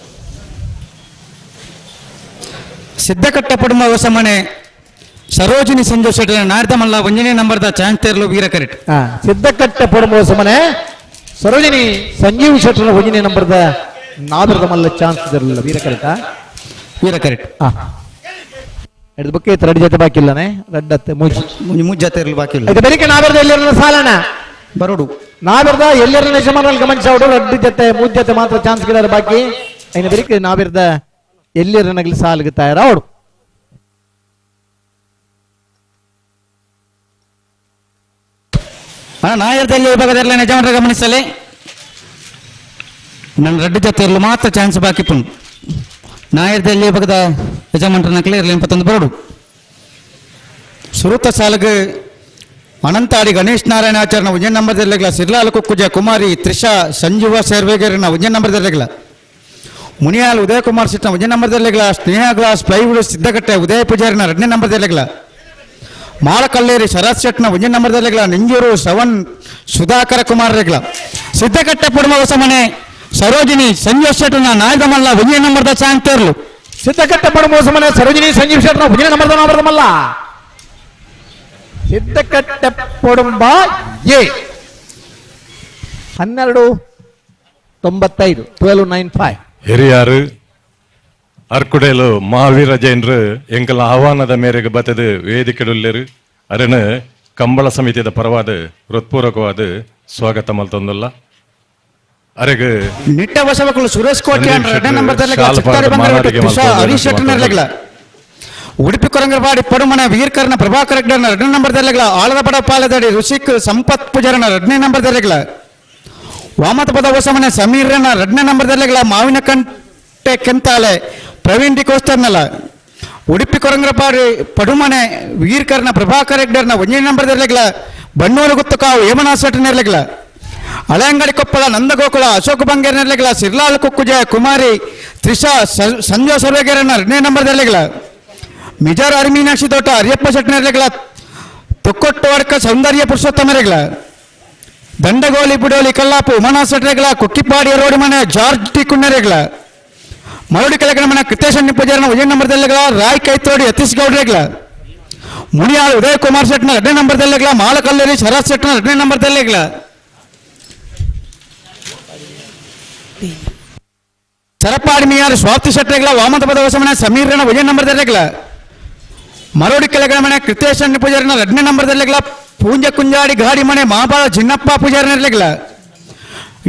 ಸಿದ್ಧಕಟ್ಟೆ ಕುಟುಂಬ ಹೊಸಮನೆ ಸರೋಜಿನಿ ಸಂಜು ಶೆಟ್ಟರ್ ನಾರ್ದಮಲ್ಲ 1ನೇ ನಂಬರ್ದ ಚಾಂಗ್ತೇರ್ಲು ವೀರ ಕರೆಕ್ಟ್. ಸಿದ್ಧಕಟ್ಟೆ ಕುಟುಂಬ ಹೊಸಮನೆ ಸರೋಜಿನಿ ಸಂಜೀವ್ ಶೆಟ್ಟರ್ 1ನೇ ನಂಬರ್ದ ನಾದರ್ದಮಲ್ಲ ಚಾನ್ಸ್ ಇರಲಿಲ್ಲ ವೀರ ಕರೆಕ್ಟಾ ವೀರ ಕರೆಕ್ಟ್. ಎರಡು ಬುಕ್ ಇತ್ತು ರಡ್ಡು ಜೊತೆ ಬಾಕಿ ಇಲ್ಲನೆ ರಡ್ಡತ್ತೆ ಮುಜ್ ಮುಜ್ ಜೊತೆ ಇರಲು ಬಾಕಿ ಇಲ್ಲ. ಇದು ಬೆಳಿಗ್ಗೆ ನಾವೆರ್ದ ಎಲ್ಲಿರಲ್ಲ ಸಾಲಣ ಬರೋಡು ನಾವೆರ್ದ ಎಲ್ಲಿರಲ್ಲ ಯಜಮಾನಲ್ಲಿ ಗಮನಿಸೋಡು ರಡ್ಡು ಜೊತೆ ಮೂರು ಜೊತೆ ಮಾತ್ರ ಚಾನ್ಸ್ ಗಿಡಾರ ಬಾಕಿ ಇನ್ನು ಬೆಳಿಗ್ಗೆ ನಾವಿರ್ದ ಎಲ್ಲಿರನಗಲಿ ಸಾಲಿಗೆ ತಯಾರ ಅವಡು. ನಾಯರ್ದಲ್ಲಿ ವಿಭಾಗದಲ್ಲಿ ಯಜಮಾನರ ಗಮನಿಸಲಿ ನನ್ನ ರಡ್ಡು ಜೊತೆ ಇರಲು ಮಾತ್ರ ಚಾನ್ಸ್ ಬಾಕಿ ಪುಣ್. ನಾಯರ್ದಲ್ಲಿ ಬಗದ ಯಜಮಾನ್ರನಕ್ಲೆ ಇರಲಿ 21 ಬರಡು. ಸುರುತ ಸಾಲಗ ಅನಂತಾಡಿ ಗಣೇಶ್ ನಾರಾಯಣ ಆಚಾರ್ಯನ ಒಂಜನೇ ನಂಬರ್ ದೆರ್ಲೆಗ್ಲ ಸಿರ್ಲಾಲ್ ಕುಕ್ಕುಜ ಕುಮಾರಿ ತ್ರಿಷಾ ಸಂಜೀವ ಸೇರ್ವೇಗರನ ಒಂಜನೇ ನಂಬರ್ ದೆರ್ಲೆಗ್ಲ ಮುನಿಯಾಲ್ ಉದಯಕುಮಾರ್ ಸಿಟ್ನ ಒಂಜನೇ ನಂಬರ್ ದೆರ್ಲೆಗ್ಲ ಸ್ನೇಹ ಗ್ಲಾಸ್ ಪ್ಲೈವುಡ್ ಸಿದ್ದಕಟ್ಟೆ ಉದಯ ಪೂಜಾರಿನ 2ನೇ ನಂಬರ್ ದೆರ್ಲೆಗ್ಲ ಮಾಳಕಲ್ಲೇರಿ ಶರತ್ ಶೆಟ್ನ ಒಂಜನೇ ನಂಬರ್ ದೆರ್ಲೆಗ್ಲ ನಿಂಜೂರು ಶ್ರವಣ್ ಸುಧಾಕರ ಕುಮಾರ್ ರೆಗ್ಲ ಸಿದ್ದಕಟ್ಟೆ ಪುಡುಮ ಹೊಸಮನೆ ಸರೋಜಿನಿ ಸಂಜೀವ್ ಶೆಟ್ಟನ ನಾಯದಮಲ್ಲ ಒಂಜನೇ ನಂಬರ್ದ ಚಾಂತೇರ್ಲು ಸಿದ್ದಕಟ್ಟೆ ಪುಡುಮ ಹೊಸಮನೆ ಸರೋಜಿನಿ ಸಂಜೀವ್ ಶೆಟ್ಟನ ಒಂಜನೇ ನಂಬರ್ದ ನಾಬರ್ದಮಲ್ಲ ಸಿದ್ದಕಟ್ಟೆ ಪೊಡುಂಬ ಎ 12.95 12.95. ಹಿರಿಯಾರು ಅರ್ಕುಡೇಲು ಮಹಾವೀರ ಜೈನರು ಎಂಕಲ ಆಹ್ವಾನದ ಮೇರೆಗೆ ಬತ್ತದು ವೇದಿಕೆಡುಲ್ಲೇರು ಅರಣ ಕಂಬಳ ಸಮಿತಿಯ ಪರವಾದ ಹೃತ್ಪೂರ್ವಕವಾದ ಸ್ವಾಗತ ಮಲ್ತೊಂದಲ್ಲ. ಅರೆಗೆ ನಿಟ್ಟ ವಶವಕುಲು ಸುರೇಶ್ ಕೋಟೆ 2ನೇ ನಂಬರ್ ಹರೀಶ್ ಶೆಟ್ಟರ್ಲೆಗ್ಲ ಉಡುಪಿ ಕೊರಂಗರವಾಡಿ ಪಡುಮನೆ ವೀರ್ಕರ್ಣ ಪ್ರಭಾಕರ್ ಹೆಗ್ಡೆನ 2ನೇ ನಂಬರ್ ದೆರ್ಲೆಗ್ಲ ಆಳದಪಡ ಪಾಲದಡಿ ಋಷಿಕ್ ಸಂಪತ್ ಪೂಜಾರನ 2ನೇ ನಂಬರ್ ದೆರ್ಲೆಗ್ಲ ವಾಮತಪದ ಹೊಸಮನೆ ಸಮೀರನ 2ನೇ ನಂಬರ್ ದೆರ್ಲೆಗ್ಲ ಮಾವಿನಕಂಟೆ ಕೆಂತಾಲೆ ಪ್ರವೀಣ್ ಡಿಕೋಸ್ತರ್ನಲ ಉಡುಪಿ ಕೊರಂಗರಪಾಡಿ ಪಡುಮನೆ ವೀರ್ಕರ್ಣ ಪ್ರಭಾಕರ್ ಹೆಗ್ಡೆನ 1ನೇ ನಂಬರ್ ದೆರ್ಲೆಗ್ಲ ಬಣ್ಣೂರು ಗುತ್ತಕಾವು ಹೇಮನಾಥ್ ಶೆಟ್ಟರ್ನೆರ್ಲೆಗ್ಲ ಹಳೆಯಂಗಡಿ ಕೊಪ್ಪಳ ನಂದಗೋಕುಲ ಅಶೋಕ್ ಬಂಗೇರ್ನೆರ್ಲೆಗ್ಲ ಸಿರ್ಲಾಲ್ ಕುಕ್ಕುಜ ಕುಮಾರಿ ತ್ರಿಷಾ ಸಂಜೋ ಸರ್ವೇಗೇರನ 2ನೇ ನಂಬರ್ ದೆರ್ಲೆಗ್ಲ ಮಿಜಾರ್ ಅರಿಮೀನಾಕ್ಷಿ ತೋಟ ಹರಿಯಪ್ಪ ಶೆಟ್ಟನೆರ್ಲೆಗ್ಲ ತೊಕ್ಕೊಟ್ಟು ವರ್ಕ ಸೌಂದರ್ಯ ಪುರುಷೋತ್ತಮರೆಗ್ಲ ದಂಡಗೋಲಿ ಬುಡೋಲಿ ಕಲ್ಲಾಪು ಉಮಾನಾಥ್ ಶೆಟ್ಟರೆಗ್ಲ ಕುಕ್ಕಿಪಾಡಿ ರೋಡ್ ಮನೆ ಜಾರ್ಜ್ ಟಿ ಕುಣ್ಣರೆಗ್ಲ ಮರಡಿ ಕೆಳಗಣ ಮನೆ ಕೃತೇಶ್ ಪೂಜಾರನ 1ನೇ ನಂಬರ್ ದೆರ್ಲೆಗ್ಲ ರಾಯ್ ಕೈತೋಡಿ ಯತೀಶ್ ಗೌಡ್ರೆಗ್ಲ ಮುನಿಯಾಳ್ ಉದಯ್ ಕುಮಾರ್ ಶೆಟ್ಟನ 2ನೇ ನಂಬರ್ ದೆರ್ಲೆಗ್ಲ ಮಾಲಕಲ್ಲೇರಿ ಶರತ್ ಶೆಟ್ಟನ 2ನೇ ನಂಬರ್ ದೆರ್ಲೆಗ್ಲ ಚರಪಾಡಿ ಮಿಯಾರ್ ಸ್ವಾತಿ ಶೆಟ್ಟರೆಗ್ಲ ವಾಮಂತಪದ ಹೊಸಮನೆ ಸಮೀರನ 1ನೇ ನಂಬರ್ ದೆರ್ಲೆಗ್ಲ ಮರೋಡಿ ಕೆಳಗಣ ಮನೆ ಕೃತೇಶ್ ಪೂಜಾರಿನ 2ನೇ ನಂಬರ್ ದೆರ್ಲೆಗ್ಲ ಪೂಂಜ ಕುಂಜಾಡಿ ಗಾಡಿ ಮನೆ ಮಹಾಬಾಲ ಜಿನ್ನಪ್ಪ ಪೂಜಾರಿನೆರ್ಲೆಗ್ಲ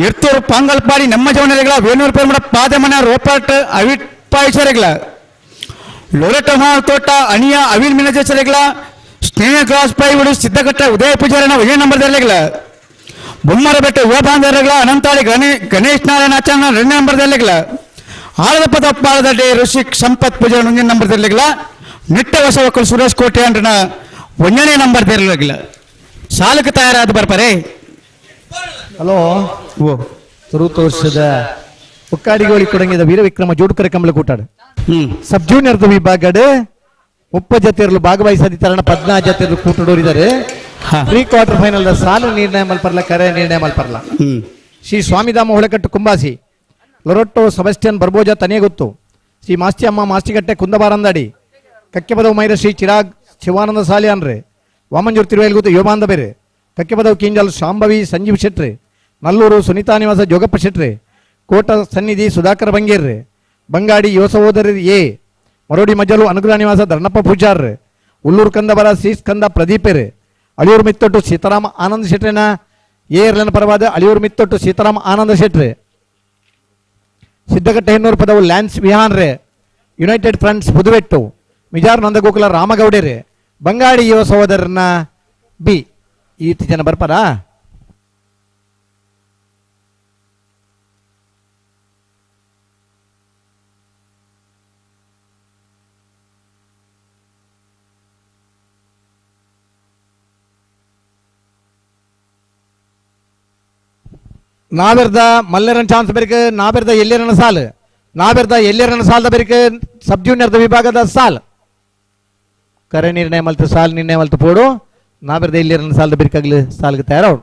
ಎರ್ತೂರು ಪಾಂಗಲ್ಪಾಡಿ ನಮ್ಮ ಜವನರೆಗ್ಲ ವೇಣೂರು ಪೇರ್ಮಡ ಪಾದೆ ಮನೆ ರೋಪಾಟ್ ಅವಿಟ್ಪಾಯಿಸರೆಗ್ಲ ಲೊರೆಟೋ ತೋಟ ಅಣಿಯ ಅವಿಲ್ ಮಿನಜೆಸರೆಗ್ಲ ಸ್ನೇಹ ಗ್ಲಾಸ್ ಪ್ಲೈವುಡ್ ಸಿದ್ದಕಟ್ಟೆ ಉದಯ ಪೂಜಾರಿನ 1ನೇ ನಂಬರ್ ದೆರ್ಲೆಗ್ಲ ಬೊಮ್ಮರಬೆಟ್ಟ ಯುವಬಾಂಧವರೆಗ್ಲ ಅನಂತಾಳಿ ಗಣೇಶ್ ನಾರಾಯಣ ಆಚಾರ್ಯನ 2ನೇ ನಂಬರ್ ದೆರ್ಲೆಗ್ಲ ಆಳದಪ್ಪ ತಪ್ಪಾಳದಡ್ಡಿ ಋಷಿಕ್ ಸಂಪತ್ ಪೂಜಾರಿನ 1ನೇ ನಂಬರ್ ದೆರ್ಲೆಗ್ಲ ನಿಟ್ಟ ವಸವಕ್ಕಲು ಸುರೇಶ್ ಕೋಟೆ ಅಂಡ್ರನ 1ನೇ ನಂಬರ್ ದೆರ್ಲೆಗ್ಲ ಸಾಲಕ್ಕೆ ತಯಾರಾದ ಬರ್ಪಾರೆ. ಹಲೋ ಓ ಸುರುತ ವರ್ಷದ ಒಕ್ಕಾಡಿಗೋಳಿ ಕೊಡಂಗಿದ ವೀರವಿಕ್ರಮ ಜೋಡುಕರೆ ಕಂಬಳ ಕೂಟಾಡು ಸಬ್ ಜೂನಿಯರ್ ವಿಭಾಗಡ್ 30 ಜತೆಯರು ಭಾಗವಹಿಸದಿತರಣ 14 ಜತೆಯರು ಕೂಟಡೋರಿದ್ದಾರೆ. Pre quarter final ಸಾಲು ನಿರ್ಣಯ ಮಲ್ಪರ್ಲ ಕರೆ ನಿರ್ಣಯ ಮಲ್ಪರ್ಲ. ಶ್ರೀ ಸ್ವಾಮಿಧಾಮ ಹೊಳಕಟ್ಟು ಕುಂಬಾಸಿ ಲೊರೊಟ್ಟೋ ಸೆಬಸ್ಟಿಯನ್ ಬರ್ಬೋಜಾ ತನಿಯಗುತ್ತು ಶ್ರೀ ಮಾಸ್ತಿ ಅಮ್ಮ ಮಾಸ್ತಿಗಟ್ಟೆ ಕುಂದಬಾರಂದಾಡಿ ಕಕ್ಕೆಪದವು ಮೈರ ಶ್ರೀ ಚಿರಾಗ್ ಶಿವಾನಂದ ಸಾಲಿಯಾನ್ರೆ ವಾಮಂಜೂರ್ ತಿರುವೇಲ್ಗುತ್ತು ಯೋಬಾಂದ ಬೇರೆ ಕಕ್ಕೆಪದವು ಕಿಂಜಲ್ ಶಾಂಭವಿ ಸಂಜೀವ್ ಶೆಟ್ರೆ ನಲ್ಲೂರು ಸುನೀತಾ ನಿವಾಸ ಜೋಗಪ್ಪ ಶೆಟ್ರೆ ಕೋಟ ಸನ್ನಿಧಿ ಸುಧಾಕರ್ ಬಂಗೇರ್ರೆ ಬಂಗಾಡಿ ಯುವ ಸಹೋದರಿ ಎ ಮರೋಡಿ ಮಜಲು ಅನುಗ್ರಹ ನಿವಾಸ ಧರ್ಣಪ್ಪ ಪೂಜಾರ್ರೆ ಉಳ್ಳೂರು ಕಂದಬರ ಶ್ರೀ ಸ್ಕಂದ ಪ್ರದೀಪೆರೆ ಅಳಿಯೂರು ಮಿತ್ತೊಟ್ಟು ಸೀತಾರಾಮ ಆನಂದ ಶೆಟ್ರೆನ ಎ ಎರ್ಲನ ಪರವಾದ ಅಳಿಯೂರು ಮಿತ್ತೊಟ್ಟು ಸೀತಾರಾಮ ಆನಂದ ಶೆಟ್ರೆ ಸಿದ್ದಕಟ್ಟೆ ಹೆನ್ನೂರು ಪದವು ಲ್ಯಾನ್ಸ್ ವಿಹಾನ್ರೆ ಯುನೈಟೆಡ್ ಫ್ರಂಟ್ಸ್ ಪುದುವೆಟ್ಟು ಮಿಜಾರ್ ನಂದಗೋಕುಲ ರಾಮಗೌಡೇರೆ ಬಂಗಾಡಿ ಯುವ ಸಹೋದರನ ಬಿ ಈತ ಜನ ಬರ್ಪಾರಾ. ನಾವೆರ್ದ ಮಲ್ಲೆರನ್ ಚಾನ್ಸ್ ಬೆರಕು ನಾವೆರ್ದ ಎಲ್ಲಿರನ ಸಾಲು ನಾವೆರ್ದ ಎಲ್ಲಿರನ ಸಾಲದ ಬೆರಕು ಸಬ್ ಜೂನಿಯರ್ದ ವಿಭಾಗದ ಸಾಲ್ ಕರೆ ನಿರ್ಣಯ ಮಲ್ತು ಸಾಲ್ ನಿರ್ಣಯ ಮಲ್ತು ಪೋಡು ನಾವೆರ್ದ ಎಲ್ಲಿರನ ಸಾಲದ ಬೆರಕಾಗ್ಲಿ ಸಾಲ್ಗೆ ತಯಾರವ್ರು.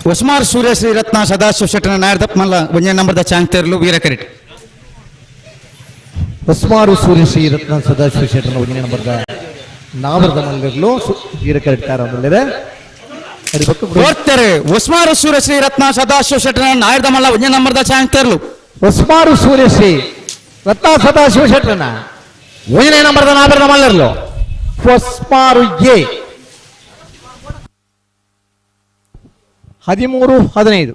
ಹೊಸ್ಮಾರ್ ಸೂರ್ಯ ಶ್ರೀ ರತ್ನ ಸದಾಶಿವ ಶೆಟ್ಟನ ನಾಯರ್ದಪ್ಪ ಮಲ್ಲ 1ನೇ ನಂಬರ್ದ ಚಾಂಗ್ತೇರ್ಲು ವೀರಕರಿಟ್. ಹೊಸ್ಮಾರು ಸೂರ್ಯ ಶ್ರೀ ರತ್ನ ಸದಾಶಿವ ಶೆಟ್ಟನ 1ನೇ ನಂಬರ್ದ ನಾವರ್ದ ಮಲ್ಲಿರ್ಲು ವೀರಕರಿಟ್ ತಾರ ಓದ್ತಾರೆ. ಹೊಸ್ಮಾರು ಸೂರ್ಯ ಶ್ರೀ ರತ್ನ ಸದಾಶಿವ ಶೆಟ್ಟನ ನಾಯರ್ದ ಮಲ್ಲ 1ನೇ ನಂಬರ್ದ ಚಾಂಗ್ತೇರ್ಲು. ಹೊಸ್ಮಾರು ಸೂರ್ಯ ಶ್ರೀ ರತ್ನ ಸದಾಶಿವ ಶೆಟ್ಟನ 1ನೇ ನಂಬರ್ದ ನಾವರ್ದ ಮಲ್ಲಿರ್ಲು ಹೊಸ್ಮಾರು ಎ 13-15.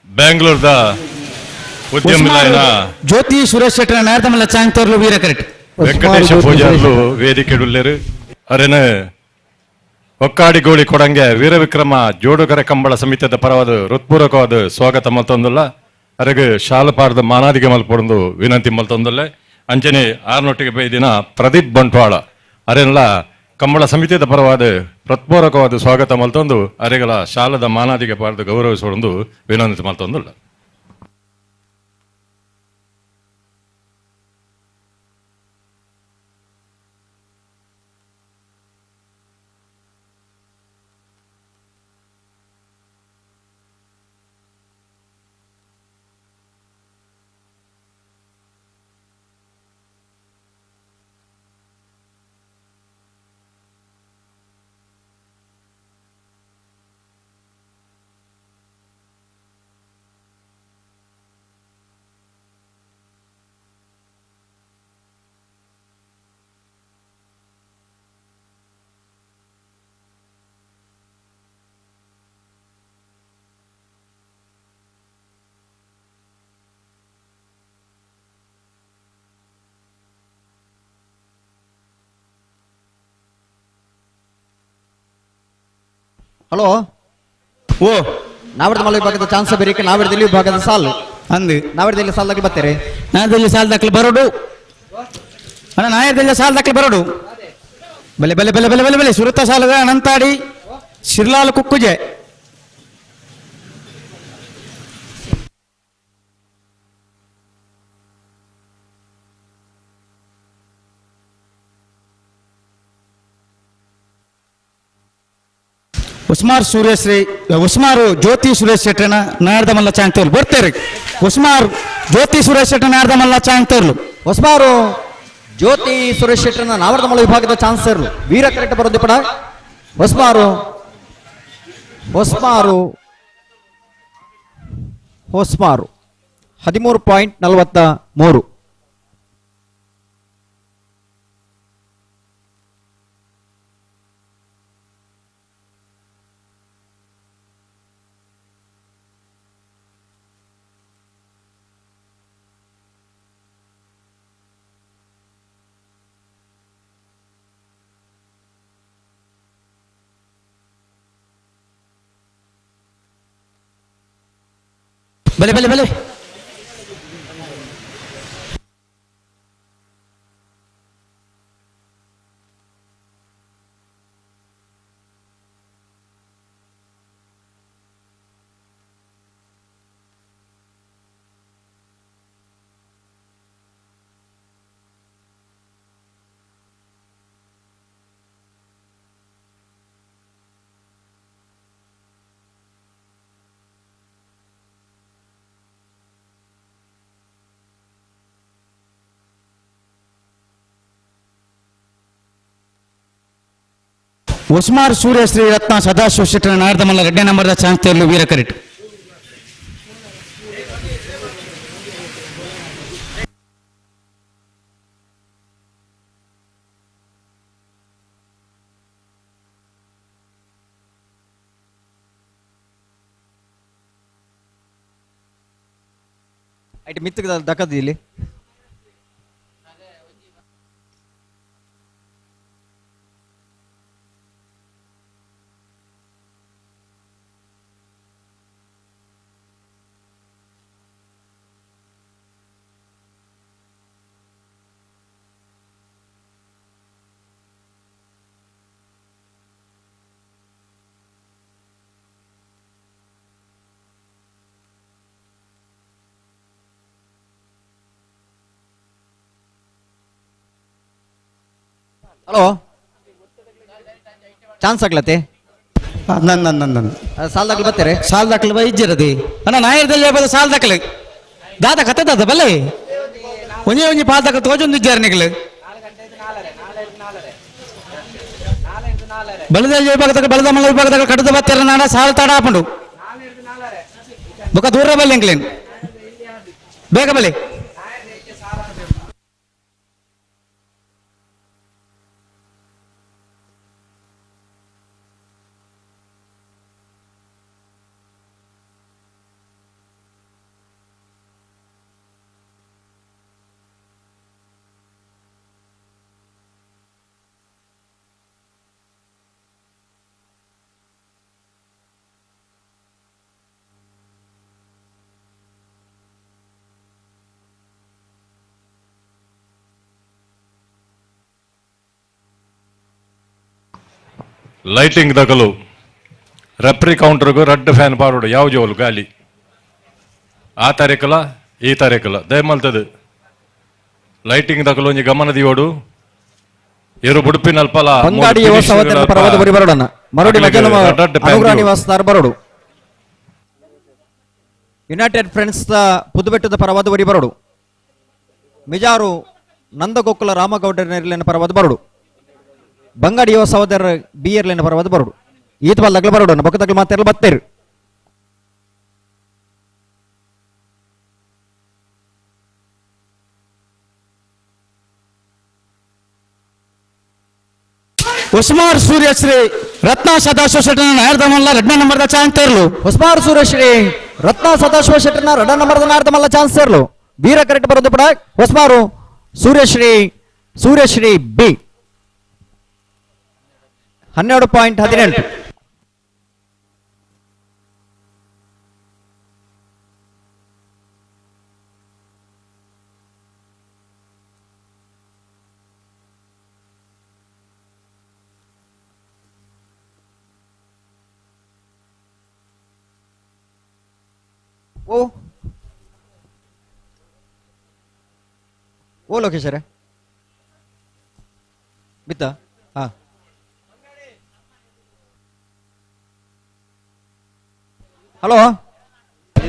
ಬೆಂಗಳೂರದ ಉದ್ಯಮಿಲಾಯಿನ ಜ್ಯೋತಿ ಸುರೇಶ್ ಶೆಟ್ಟರ್ ನಾಯರ್ದಮಲ್ಲ ಚಾಂಗ್ತೋರ್ಲು ವೀರ ಕರೆಟ್. ವೆಂಕಟೇಶ ಪೂಜಾರ್ಲು ವೇದಿಕೆಡುಲ್ಲೇರು. ಅರೆನ ಹೊಕ್ಕಾಡಿಗೋಳಿ ಕೊಡಂಗೆ ವೀರವಿಕ್ರಮ ಜೋಡುಕರೆ ಕಂಬಳ ಸಮಿತಿದ ಪರವಾದ ಹೃತ್ಪೂರ್ವಕವಾದ ಸ್ವಾಗತ ಮಲ್ತೊಂದುಲ್ಲ. ಅರೆಗ್ ಶಾಲಪಾರದ ಮಾನಾದಿಗೆ ಮಲ್ಪೊಂದು ವಿನಂತಿ ಮಲ್ತೊಂದುಲ್ಲೆ. ಅಂಚನೆ ಆರ್ನೊಟ್ಟಿಗೆ ಬೈದಿನ ಪ್ರದೀಪ್ ಬಂಟ್ವಾಳ ಅರೆನ್ಲ ಕಂಬಳ ಸಮಿತಿದ ಪರವಾದ ಹೃತ್ಪೂರ್ವಕವಾದ ಸ್ವಾಗತ ಮಲ್ತೊಂದು ಅರೆಗಳ ಶಾಲದ ಮಾನಾದಿಗೆ ಪಾರ್ದು ಗೌರವಿಸೊಂದು ವಿನಂತಿ ಮಲ್ತೊಂದುಲ್ಲ. ಹಲೋ ಓ ನಾವರ್ದ ಮಲ್ಲ ವಿಭಾಗದ ಚಾನ್ಸ್ ಬೇರೆ, ನಾವರ್ದಲ್ಲಿ ವಿಭಾಗದ ಸಾಲು ಅಂದು ನಾವರ್ದಲ್ಲಿ ಸಾಲ್ ದಾಖಲೆ ಬರ್ತಾರೆ. ನಾಯರ್ದಲ್ಲಿ ಸಾಲ್ ದಾಖಲೆ ಬರೋಡು ಅಣ್ಣ, ನಾಯರ್ದಲ್ಲಿ ಸಾಲ್ ದಾಖಲೆ ಬರೋಡು. ಬಲೆ ಬಲೆ ಬಲೆ ಬಲೆ ಬಲೆ ಬಲೆ ಸುರತ ಸಾಲದ ಅನಂತಾಡಿ ಶಿರ್ಲಾಲ್ ಕುಕ್ಕುಜೆ. ಉಸ್ಮಾರ್ ಸೂರ್ಯಶ್ರೀ ಉಸ್ಮಾರು ಜ್ಯೋತಿ ಸುರೇಶ್ ಶೆಟ್ಟನ ನಾಯರ್ದಮಲ್ಲ ಚಾಂಗ್ತೋರ್ಲು ಬರ್ತಾರೆ. ಉಸ್ಮಾರ್ ಜ್ಯೋತಿ ಸುರೇಶ್ ಶೆಟ್ಟನ ನಾಯರ್ದಮಲ್ಲ ಚಾಂಗ್ತೋರ್ಲು. ಹೊಸ್ಮಾರು ಜ್ಯೋತಿ ಸುರೇಶ್ ಶೆಟ್ಟನ ನಾವರ್ದಮಲ್ಲ ವಿಭಾಗದ ಚಾನ್ಸರ್ ವೀರ ಕರೆಕ್ಟ್ ಬರೋದು ಪಡ. ಹೊಸ್ಮಾರು ಹೊಸ್ಮಾರು ಹೊಸ್ಮಾರು 13.43. ಬಲೆ ಬಲೆ ಬಲೆ ಉಸ್ಮಾರ್ ಸೂರ್ಯಶ್ರೀ ರತ್ನ ಸದಾಶಿವ ಶೆಟ್ಟರ್ ನಾಯರ್ದಮಲ್ಲ ರೆಡ್ಡಿ ನಂಬರ್ದ ಚಾನ್ಸ್ ತೇರ್ಲು ವೀರ ಕರೆಟ್. ಐಟ್ ಮಿತ್ತದ ದಕ್ಕದ ಇಲ್ಲಿ ಹಲೋ ಚಾನ್ಸ್ ಆಗ್ಲತ್ತೆ ನನ್ನ ನನ್ನ ಸಾಲ್ ದಾಖಲೆ ಬರ್ತಾರೆ. ಸಾಲ್ ದಾಖಲೆ ಬೈ ಇಜ್ಜಿರದಿ ಅಣ್ಣ ನಾಯರ್ದಲ್ಲಿ ಬದ ಸಾಲ್ ದಾಖಲೆ ದಾದ ಕತೆ ದಾದ ಬಲ್ಲೆ ಒಂಜಿ ಒಂಜಿ ಪಾಲ್ ದಾಖಲೆ ತೋಜೊಂದು ಇಜ್ಜಾರ ನಿಗಲು ಬಲದ ವಿಭಾಗದಾಗ ಬಲದ ಮಲ್ಲ ವಿಭಾಗದಾಗ ಕಡದ ಬತ್ತೆರ ನಾಡ ಸಾಲ್ ತಾಡ ಹಾಪಂಡು ಬೊಕ ದೂರ ಬಲ್ಲೆ ಎಂಕ್ಲೇನ್ ಬೇಗ ಬಲ್ಲೆ. Lighting ದಕಲು referee ಕೌಂಟರ್ಗೂ red fan ಪಾಡೋಡು ಯಾವ ಜೋಲು ಗಾಲಿ ಆ ತಾರೀಕಲ ಈ ತಾರೀಕಲ ದಯಮಲ್ತದು ಲೈಟಿಂಗ್ ದಕಲು ಒಂಜಿ ಗಮನ ದಿಯೋಡು ಎರು ಬುಡುಪಿನಲ್ಪಲ ಬಂಗಾಡಿ ಯುವ ಸಹೋದರರ ಪರವಾದ ಬರಿ ಬರೋಡನ್ನ ಮರೋಡಿ ಮಜಲಮ ಅನುಗ್ರಹ ನಿವಾಸದಾರ ಬರೋಡು ಯುನೈಟೆಡ್ ಫ್ರೆಂಡ್ಸ್ ಪುದುಬೆಟ್ಟದ ಪರವಾದ ಬರಿ ಬರೋಡು ಮಿಜಾರು ನಂದಗೋಕುಲ ರಾಮಗೌಡರ ಪರವಾದ ಬರೋಡು ಬಂಗಾಡಿ ಯುವ ಸಹೋದರ ಬಿ ಎರ್ಲಿನ ಪರವಾದ ಬರೋಡು ಈತ ಬಲ್ದಾಗ್ಲ ಬರೋಡು ಬೊಕ್ಕದಾಗ್ಲ ಮಾತೆಲ್ಲ ಬತ್ತೇರು. ಹೊಸ್ಮಾರ್ ಸೂರ್ಯಶ್ರೀ ರತ್ನ ಸದಾಶಿವ ಶೆಟ್ಟನ ನಾಯರ್ದಮಲ್ಲ ಎರಡನೇ ನಂಬರ್ದ ಚಾನ್ಸ್ ತೇರ್ಲು. ಹೊಸ್ಮಾರ್ ಸೂರ್ಯಶ್ರೀ ರತ್ನ ಸದಾಶಿವ ಶೆಟ್ಟನ ಎರಡನೇ ನಂಬರ್ದ ನಾಯರ್ದಮಲ್ಲ ಚಾನ್ಸ್ ತೇರ್ಲು. ವೀರ ಕರೆಕ್ಟ್ ಬರೋದು ಪಡ ಹೊಸ್ಮಾರು ಸೂರ್ಯಶ್ರೀ ಸೂರ್ಯಶ್ರೀ ಬಿ 12.18. ಓ ಓ ಲೋಕೇಶ್ವರ ಬಿತ್ತ ಹಾ ಹಲೋ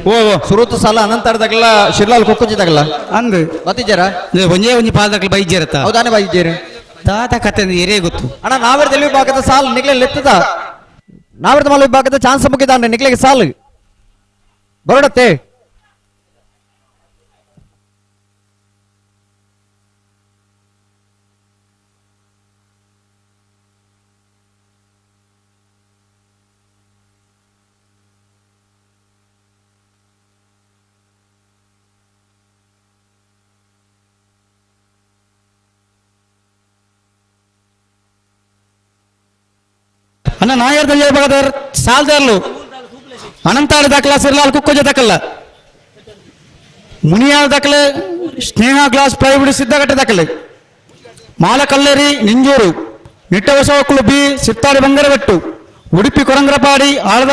ಓ ಸುರುತು ಸಾಲ ಅನಂತರದಾಗಲ್ಲ ಶಿರ್ಲಾಲ್ ಕೊಕ್ಕುಜಿದಾಗಲ್ಲ ಅಂದು ಬತ್ತಿಜಾರ ಒಂಜೇ ಒಂಜಿ ಪಾದಕಲ್ ಬೈಜೇರತ್ತ ಹೌದಾನೆ ಬೈಜೇರು ತಾತ ಕತೆ ಏರೇ ಗೊತ್ತು ಅಣ್ಣ ನಾವೆರ್ದಲ್ಲಿ ವಿಭಾಗದ ಸಾಲ್ ನಿಗ್ಲೆ ಲೆತ್ತದ ನಾವೆರ್ದ ಮಲ್ಲ ವಿಭಾಗದ ಚಾನ್ಸ್ ಮುಗಿದಾನೆ ನಿಗ್ಲೆಗೆ ಸಾಲ್ ಬರೋಡತ್ತೆ. ಅಣ್ಣ ನಾಯರ್ದಲ್ಲಿ ವಿಭಾಗದ ಸಾಲ್ದಾರ್ಲು ಅನಂತಾರ ದಾಖಲ ಸಿರ್ಲಾಲ್ ಕುಕ್ಕೋಜ ದಾಖಲ ಮುನಿಯಾಲ್ ದಾಖಲೆ ಸ್ನೇಹ ಗ್ಲಾಸ್ ಪ್ಲೈವುಡ್ ಸಿದ್ದಗಟ್ಟೆ ದಾಖಲೆ ಮಾಲಕಲ್ಲೇರಿ ನಿಂಜೂರು ನಿಟ್ಟವಸವಕ್ಕಲು ಬಿ ಸಿತ್ತಾಡಿ ಬಂಗರಬೆಟ್ಟು ಉಡುಪಿ ಕೊರಂಗ್ರಪಾಡಿ ಆಳದ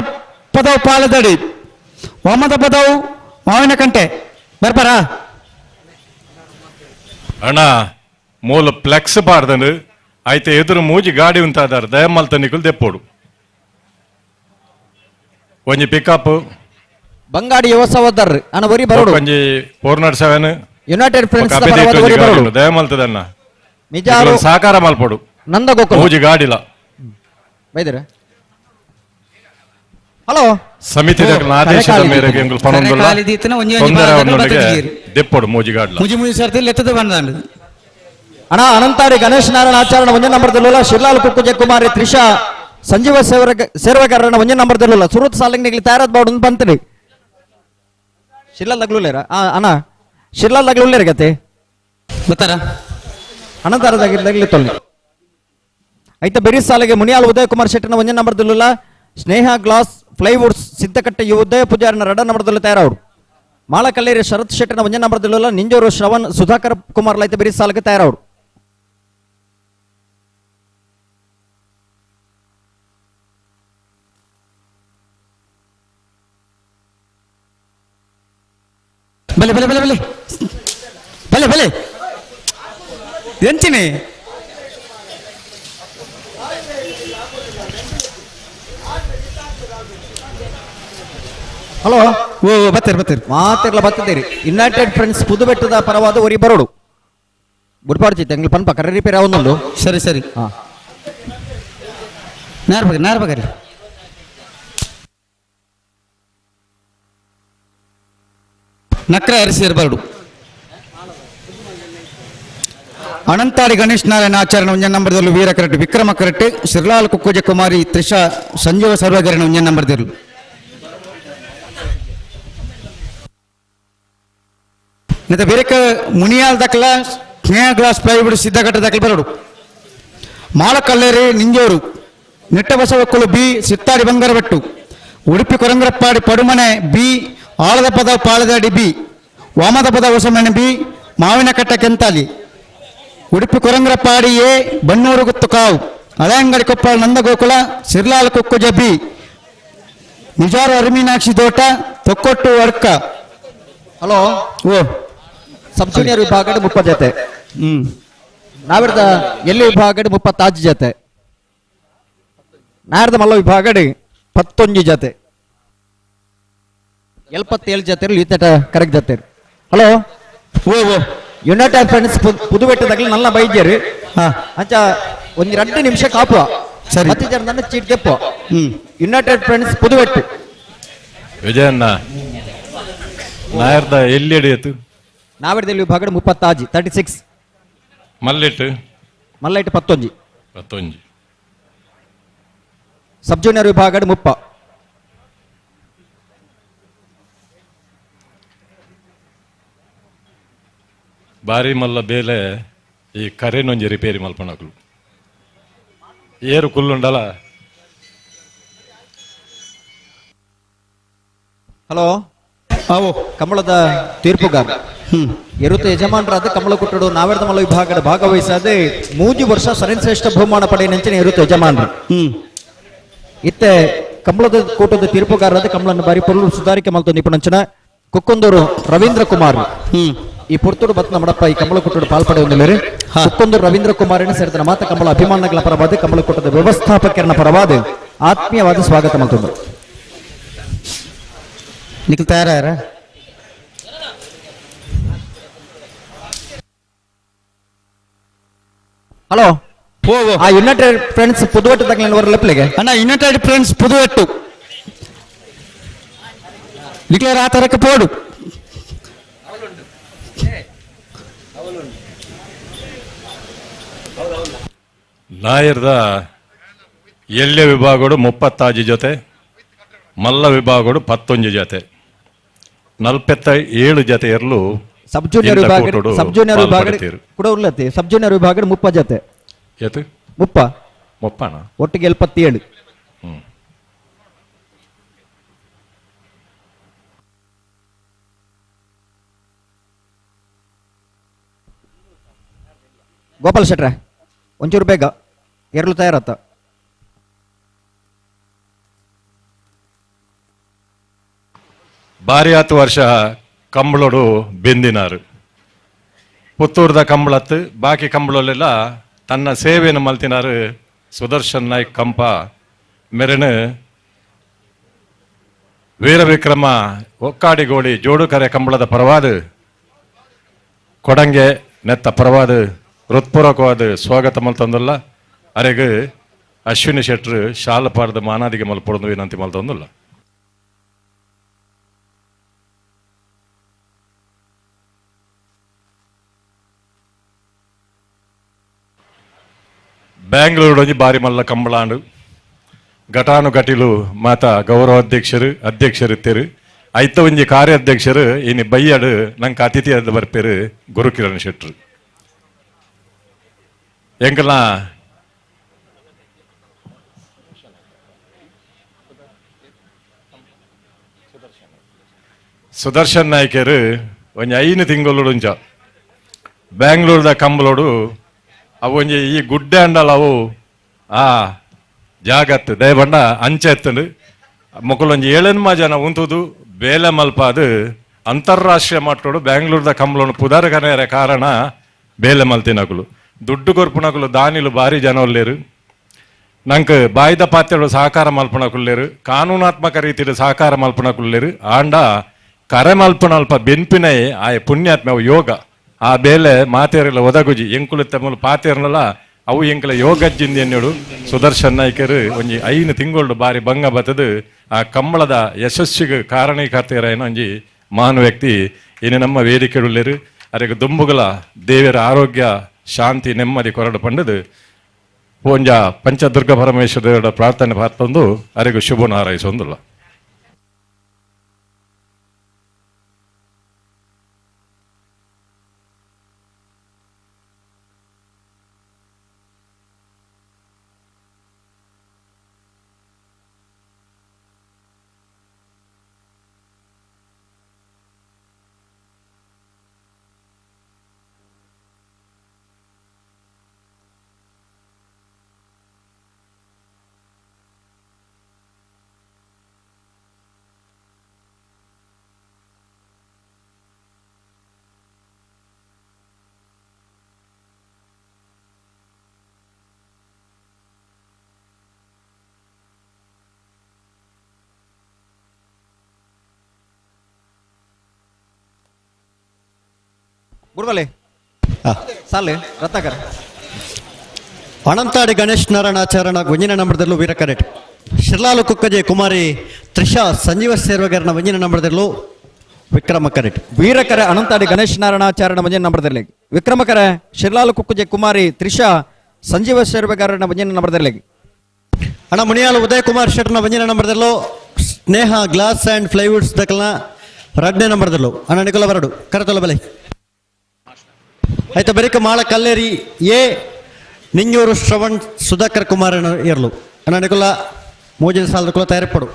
ಪದವು ಪಾಲದಡಿ ಒಮ್ಮದ ಪದವು ಮಾವಿನಕಂಟೆ ಬರ್ಪಾರಾ ಅಣ್ಣ ಮೂಲ ಫ್ಲೆಕ್ಸ್ ಪಾಡ್ದನು ಐತೆ ಎದುರು ಮೂಜಿ ಗಾಡಿ ಉಂತಾದಾರ ದಯಮಲ್ ತನಿಕುಲು ದೆಪ್ಪೋಡು ಒಂಜಿ ಪಿಕಪ್ ಬಂಗಾಡಿ ಯುವ ಸಹೋದರರು ಅಣ್ಣ ಬರಿ ಬರೋಡು ಒಂಜಿ 407 ಯುನೈಟೆಡ್ ಫ್ರೆಂಡ್ಸ್ ಪರವಾದ ಬರೋಡು ದಯಮಲ್ತದನ್ನ ನಿಜಾರು ಸಹಕಾರ ಮಲ್ಪೋಡು ನಂದಗೋಕುಲ ಮೂಜಿ ಗಾಡಿಲ ಬೈದರ ಹಲೋ ಸಮಿತಿ ಆದೇಶದ ಮೇರೆಗೆ ಎಂಗುಲು ಪನೊಂದುಲ್ಲ ತೊಂದರೆ ದೆಪ್ಪೋಡು ಮೂಜಿ ಗಾಡಿಲ ಮುಜಿ ಮುಜಿ ಸರ್ತಿ ಲೆತ್ತದ ಬಂದಾಂಡು ಅಣ್ಣ ಅನಂತಾರಿ ಗಣೇಶ್ ನಾರಾಯಣ ಆಚರಣ ಒಂದೇ ನಂಬರ್ ದಲ್ಲುಲ್ಲ ಶಿರ್ಲಾಲ್ ಕುಕ್ಕುಜೆ ಕುಮಾರಿ ತ್ರಿಷಾ ಸಂಜೀವ ಸೇರ್ವಗಾರನ ಒಂದೇ ನಂಬರ್ ದಲ್ಲುಲ್ಲ ಸುರುತ್ ಸಾಲಿಂಗ್ ತಯಾರಾದ ಬಾಡು ಬಂತ್ರಿ ಶಿರ್ಲಾಲ್ ತಗ್ಲುಲ್ಲೇರ ಅಣ್ಣ ಶಿರ್ಲಾಲ್ ತಗ್ಲುಲ್ಲೇರ ಗತೆ ಬರ್ತಾರ ಅನಂತಾರ ತಗ್ಲಿ ತೊಲ್ಲಿ ಐತ ಬೆರಿ ಸಾಲಿಗೆ ಮುನಿಯಾಲ್ ಉದಯ ಕುಮಾರ್ ಶೆಟ್ಟನ ಒಂದೇ ನಂಬರ್ ದಲ್ಲುಲ್ಲ ಸ್ನೇಹ ಗ್ಲಾಸ್ ಫ್ಲೈವುಡ್ಸ್ ಸಿದ್ದಕಟ್ಟೆ ಉದಯ ಪೂಜಾರನ ಎರಡ ನಂಬರ್ ದಲ್ಲು ತಯಾರವರು ಮಾಳಕಲ್ಲೇರಿ ಶರತ್ ಶೆಟ್ಟನ ಒಂದೇ ನಂಬರ್ ದಲ್ಲುಲ್ಲ ನಿಂಜೂರು ಶ್ರವಣ್ ಸುಧಾಕರ್ ಕುಮಾರ್ ಲೈತ ಬೆರಿ ಸಾಲಿಗೆ ತಯಾರವರು. ಬಲೆ ಬಲೆ ಬಲೆ ಬಲೆ ಬಲೆ ಬಲೆ ಎಂಚಿನಿ ಹಲೋ ಓ ಬತ್ತೀರಿ ಬತ್ತೀರಿ ಮಾತಿರ್ಲ ಬತ್ತಿದ್ದೀರಿ ಯುನೈಟೆಡ್ ಫ್ರೆಂಡ್ಸ್ ಪುದುಬೆಟ್ಟದ ಪರವಾದ ಒರಿ ಬರೋಡು ಬುಡ್ಪಾಡ್ಚಿತ್ತು ಎಂಗ್ಲ ಪನ್ಪ ಕರೆ ರಿಪೇರ್ ಅವನೊಂದು ಸರಿ ಸರಿ ಹಾ ನಾರ್ ಬಗ್ರಿ ನಾರ್ ಬಗ್ರಿ ನಕ್ರ ಅರಿಸಿರಬಾರಡು ಅನಂತಾಡಿ ಗಣೇಶ್ ನಾರಾಯಣ ಆಚರಣ ಒಂಜ ನಂಬರ್ದಲ್ಲಿ ವೀರ ಕರೆಕ್ಟ್ ವಿಕ್ರಮ ಕರೆಕ್ಟ್ ಶಿರ್ಲಾಲ್ ಕುಕ್ಕುಜ ಕುಮಾರಿ ತ್ರಿಷಾ ಸಂಜೀವ ಸರ್ವಗರಣ ಒಂಜ ನಂಬರ್ದಿರು ಮತ್ತೆ ಬೇರೆ ಮುನಿಯಾಲ್ ದಾಖಲ ಸ್ನೇಹ ಗ್ಲಾಸ್ ಪ್ಲೈವುಡ್ ಸಿದ್ದಘಟ್ಟ ದಾಖಲೆ ಬರೋಡು ಮಾಲಕಲ್ಲೇರಿ ನಿಂಜೋರು ನಿಟ್ಟಬಸವಕ್ಕಲು ಬಿ ಸಿತ್ತಾಡಿ ಬಂಗರಬೆಟ್ಟು ಉಡುಪಿ ಕೊರಂಗ್ರಪ್ಪಾಡಿ ಪಡುಮನೆ ಬಿ ಆಳದ ಪದ ಪಾಳದಡಿ ಬಿ ವಾಮದ ಪದ ಹೊಸಮನೆ ಬಿ ಮಾವಿನಕಟ್ಟ ಕೆಂತಾಲಿ ಉಡುಪಿ ಕೊರಂಗ್ರಪ್ಪಾಡಿ ಎ ಬನ್ನೂರು ಗುತ್ತು ಕಾವು ಹಳೆಯಂಗಡಿ ಕೊಪ್ಪಳ ನಂದಗೋಕುಲ ಸಿರ್ಲಾಲ್ ಕುಕ್ಕುಜ ಬಿ ನಿಜಾರು ಅರಿಮೀನಾಕ್ಷಿ ತೋಟ ತೊಕ್ಕೊಟ್ಟು ವರ್ಕ. ಹಲೋ ಓ ಸಬ್ ಜೂನಿಯರ್ ವಿಭಾಗದ 30 ಜೊತೆ, ನಾವಿರ್ದ ಎಲ್ಲಿ ವಿಭಾಗದ 36 ಜೊತೆ, ನಾರ್ದ ಮಲ್ಲ ವಿಭಾಗಡ್ 11 ಜೊತೆ, 77 ಜೊತೆ ಈತಟ ಕರೆಕ್ಟ್ ಜೊತೆ. ಹಲೋ ಓ ಓ ಯುನೈಟೆಡ್ ಫ್ರೆಂಡ್ಸ್ ಪುದುವೆಟ್ಟದಾಗಲಿ ನಲ್ಲ ಬೈಜೇರು ಅಂಚ ಒಂಜಿ 2 ನಿಮಿಷ ಕಾಪುವ ಸರಿ ಮತ್ತೆ ಜನ ನನ್ನ ಚೀಟ್ ದೆಪ್ಪು. ಯುನೈಟೆಡ್ ಫ್ರೆಂಡ್ಸ್ ಪುದುವೆಟ್ಟು ವಿಜಯಣ್ಣ ನಾಯರ್ದ ಎಲ್ಲಿ ಹಿಡಿಯಿತು? ನಾವಿರ್ದಲ್ಲಿ ವಿಭಾಗಡ್ 36 36. ಮಲ್ಲಿಟ್ಟು ಮಲ್ಲೈಟ್ 11 11. ಸಬ್ ಜೂನಿಯರ್ ವಿಭಾಗಡ್ 30. ಬಾರಿ ಮಲ್ಲ ಬೇಲೆ ಈ ಕರೆನೊಂಜಿ ರಿಪೇರಿ ಮಲ್ಪಣಕುಲು ಏರು ಕುಲ್ಲುಂಡಲ. ಹಲೋ ಅವು ಕಮಲದ ತೀರ್ಪುಗಾರ ಎರುತ ಯಜಮಾನರಾದ ಕಮಲ ಕೊಟ್ಟಡು ನಾವೆರ್ದ ಮಲ್ಲ ವಿಭಾಗದ ಭಾಗವಹಿಸಾದ 3 ವರ್ಷ ಸರಿಶ್ರೇಷ್ಠ ಬಹುಮಾನ ಪಡೆಯ ಎರುತ ಯಜಮಾನರು. ಇತ್ತೆ ಕಮಲದ ಕೂಟದ ತೀರ್ಪುಗಾರರಾದ ಕಮಲನ್ನು ಬಾರಿ ಪೊರ್ಲು ಸುಧಾರಿಕೆ ಮಲ್ತು ನಿಪುಣಂಚನ ಕುಕ್ಕೊಂದೂರು ರವೀಂದ್ರ ಕುಮಾರ್. ಈ ಪುರ್ತೂರು ಬತ್ನ ಮಡಪ್ಪ ಈ ಕಮಲ ಕೂಟದ ಪಾಲ್ಪಡೆಯೊಂದಿಲ್ಲರು ಕುಕ್ಕೊಂದೂರು ರವೀಂದ್ರ ಕುಮಾರನ ಸೇರಿದ ಮಾತ ಕಮಲ ಅಭಿಮಾನಗಳ ಪರವಾದ ಕಮಲ ಕೂಟದ ವ್ಯವಸ್ಥಾಪಕರನ ಪರವಾದ ಆತ್ಮೀಯವಾದ ಸ್ವಾಗತ ಮಲ್ತೊಂದು. ನಿಖಿಲ್ ತಯಾರ? ಹಲೋ ಆ ಯುನೈಟೆಡ್ ಫ್ರೆಂಡ್ಸ್ ಪುದುವೆಟ್ಟು ತಗ್ಲಿನ ಲೆಪ್ಲಿಗೆ ಅಣ್ಣ ಯುನೈಟೆಡ್ ಫ್ರೆಂಡ್ಸ್ ಪುದುವೆಟ್ಟು ನಿಖಿಲ್ ಆ ತರಕ್ಕೆ ಪೋಡು. ನಾಯರ್ದ ಎಲ್ಯ ವಿಭಾಗಡು 36 ಜೊತೆ, ಮಲ್ಲ ವಿಭಾಗಡು 11 ಜೊತೆ, 47 ಜೊತೆ ಎರಲು ಸಬ್ ಜೂನಿಯರ್ ವಿಭಾಗ ಸಬ್ ಜೂನಿಯರ್ ವಿಭಾಗ ಕೂಡ ಉಲ್ಲತಿ. ಸಬ್ ಜೂನಿಯರ್ ವಿಭಾಗ 30 ಜೊತೆ, 30 ಮುಪ್ಪಣ ಒಟ್ಟಿಗೆ 77. ಗೋಪಾಲ್ ಶೆಟ್ರೆ ಒಂಚೂರು ಬೇಗ ಎರಲು ತಯಾರತ್ತ. ಬಾರಿ ಆತು ವರ್ಷ ಕಂಬಳೋಡು ಬೆಂದಿನಾರು ಪುತ್ತೂರ್ದ ಕಂಬಳತ್ತು ಬಾಕಿ ಕಂಬಳಲ್ಲೆಲ್ಲ ತನ್ನ ಸೇವೆಯನ್ನು ಮಲ್ತಿನಾರು ಸುದರ್ಶನ್ ನಾಯ್ಕ್ ಕಂಪ ಮೆರೆನು ವೀರವಿಕ್ರಮ ಒಕ್ಕಾಡಿಗೋಳಿ ಜೋಡುಕರೆ ಕಂಬಳದ ಪರವಾದ ಕೊಡಂಗೆ ನೆತ್ತ ಪರವಾದ ಹೃತ್ಪೂರ್ವಕವಾದ ಸ್ವಾಗತ ಮಲ್ತಂದಲ್ಲ. ಅರೆಗ್ ಅಶ್ವಿನಿ ಶೆಟ್ರು ಶಾಲಪಾರದ ಮಾನಾದಿಗೆ ಮಲ್ಪೊಡದು ವಿನಂತಿ ಮಲ್ತಂದಲ್ಲ. ಬ್ಯಾಂಗ್ಳೂರು ಬಾರಿ ಮಲ್ಲ ಕಂಬಳಾಂಡು ಘಟಾನುಘಟಿಲು ಮಾತಾ ಗೌರವಾಧ್ಯಕ್ಷರು ಅಧ್ಯಕ್ಷರು ಐತ ಒಂಜಿ ಕಾರ್ಯಾಧ್ಯಕ್ಷರು ಇನಿ ಬೈಯಡು ನಂಗೆ ಅತಿಥಿಯಾದ ಬರ್ಪೇರು ಗುರುಕಿರಣ್ ಶೆಟ್ರು. ಎಂಕಲ್ನ ಸುದರ್ಶನ್ ನಾಯ್ಕರು ಒಂಜಿ 5 ತಿಂಗಳೊಂಜ ಬ್ಯಾಂಗ್ಳೂರ್ದ ಕಂಬಳೋಡು ಅವು ಒಂಜಿ ಈ ಗುಡ್ಡೆ ಅಂಡಲ ಅವು ಆ ಜಾಗತ್ತು ದಯಬಂಡ ಅಂಚೆ ಎತ್ತಂಡು ಮೊಕಲೊಂಜಿ 7 ಜನ ಉಂತುದು ಬೇಲೆ ಮಲ್ಪಾದು ಅಂತಾರಾಷ್ಟ್ರೀಯ ಮಟ್ಟೋಡು ಬ್ಯಾಂಗ್ಳೂರ್ದ ಕಂಬಳೋಡು ಪುದರ್ಗನೆಯ ಕಾರಣ ಬೇಲೆ ಮಲ್ತಿನಕುಲು ದುಡ್ಡು ಕೊರ್ಪುನಕುಲು ದಾನಿಲು ಭಾರಿ ಜನ ಉಲ್ಲೇರು ನಂಗೆ ಬಾಯ್ದ ಪಾತ್ಯಡು ಸಹಕಾರ ಮಲ್ಪನಕುಲ್ಲೇರು ಕಾನೂನಾತ್ಮಕ ರೀತಿಯಲ್ಲಿ ಸಹಕಾರ ಮಲ್ಪನಕುಲ್ಲೇರು ಆಂಡ ಕರೆ ಮಲ್ಪನಲ್ಪ ಬೆನ್ಪಿನೈ ಆಯ ಪುಣ್ಯಾತ್ಮ ಅವು ಯೋಗ ಆ ಬೇಲೆ ಮಾತೇರಲ್ಲ ಒದಗುಜಿ ಎಂಕುಲು ತಮ್ಮಲು ಪಾತೇರ್ನಲ್ಲ ಅವು ಎಂಕಲ ಯೋಗಜ್ಜಿಂದ ಎನ್ನುಡು ಸುದರ್ಶನ್ ನಾಯ್ಕರು ಒಂಜಿ 5 ತಿಂಗಳು ಬಾರಿ ಭಂಗ ಬತ್ತದು ಆ ಕಂಬಳದ ಯಶಸ್ಸಿಗೆ ಕಾರಣೀಕರ್ತೇರ ಒಂಜಿ ಮಹಾನ್ ವ್ಯಕ್ತಿ ಇನ್ನು ನಮ್ಮ ವೇದಿಕೆಯುಳ್ಳೇರು. ಅರೆಗೆ ದುಂಬುಗಳ ದೇವರ ಆರೋಗ್ಯ ಶಾಂತಿ ನೆಮ್ಮದಿ ಕೊರಡು ಪಂಡದು ಪೂಂಜ ಪಂಚದುರ್ಗ ಪರಮೇಶ್ವರ ದೇವರ ಪ್ರಾರ್ಥನೆ ಪಾರ್ತಂದು ಅರೆಗೆ ಶುಭ ಹಾರೈಸೊಂದುಲ್ಲ. ಗುರುವಲೆ ಸಾಲೆ ರತ್ನಾಕರ್. ಅನಂತಾಡಿ ಗಣೇಶ್ ನಾರಾಯಣಾಚಾರಣ ಒಂಜಿನ ನಂಬರ್ದಲ್ಲೂ ವೀರ ಕರೆಟ್. ಶಿರ್ಲಾಲು ಕುಕ್ಕಜೆ ಕುಮಾರಿ ತ್ರಿಷಾ ಸಂಜೀವ ಸೇರ್ವಗರನ ಒಂಜಿನ ನಂಬರ್ದಲ್ಲೂ ವಿಕ್ರಮ ಕರೆಟ್. ವೀರಕರ ಅನಂತಾಡಿ ಗಣೇಶ್ ನಾರಾಯಣಾಚಾರಣ ಒಂಜಿನ ನಂಬರ್ದಲ್ಲಿ ವಿಕ್ರಮಕರ ಶಿರ್ಲಾಲು ಕುಕ್ಕಜೆ ಕುಮಾರಿ ತ್ರಿಷಾ ಸಂಜೀವ ಸೇರ್ವಗಾರನ ಒಂಜಿನ ನಂಬರ್ದಲ್ಲಿ. ಅಣ್ಣ ಮುನಿಯಾಲು ಉದಯ್ ಕುಮಾರ್ ಶೆಟ್ಟರ್ನ ಒಂಜಿನ ನಂಬರ್ದಲ್ಲೂ ಸ್ನೇಹ ಗ್ಲಾಸ್ ಆ್ಯಂಡ್ ಫ್ಲೈವುಡ್ಸ್ ದಕಲ್ನ ರಡ್ನೇ ನಂಬರ್ದಲ್ಲೂ ಅಣ್ಣ ನಿಕೋಲ ಬರಡು ಕರತೊಲ ಬಲೆ. ಆಯ್ತಾ ಬರಿಕ ಮಾಳ ಕಲ್ಲೇರಿ ಎ ನಿಂಜೂರು ಶ್ರವಣ್ ಸುಧಾಕರ್ ಕುಮಾರ್ ಇರಲು ಅಣ್ಣ ನಿಕೋಲ ಮೋಜಿನ ಸಾಲದ ಕುಲ ತಯಾರಿಪಡು.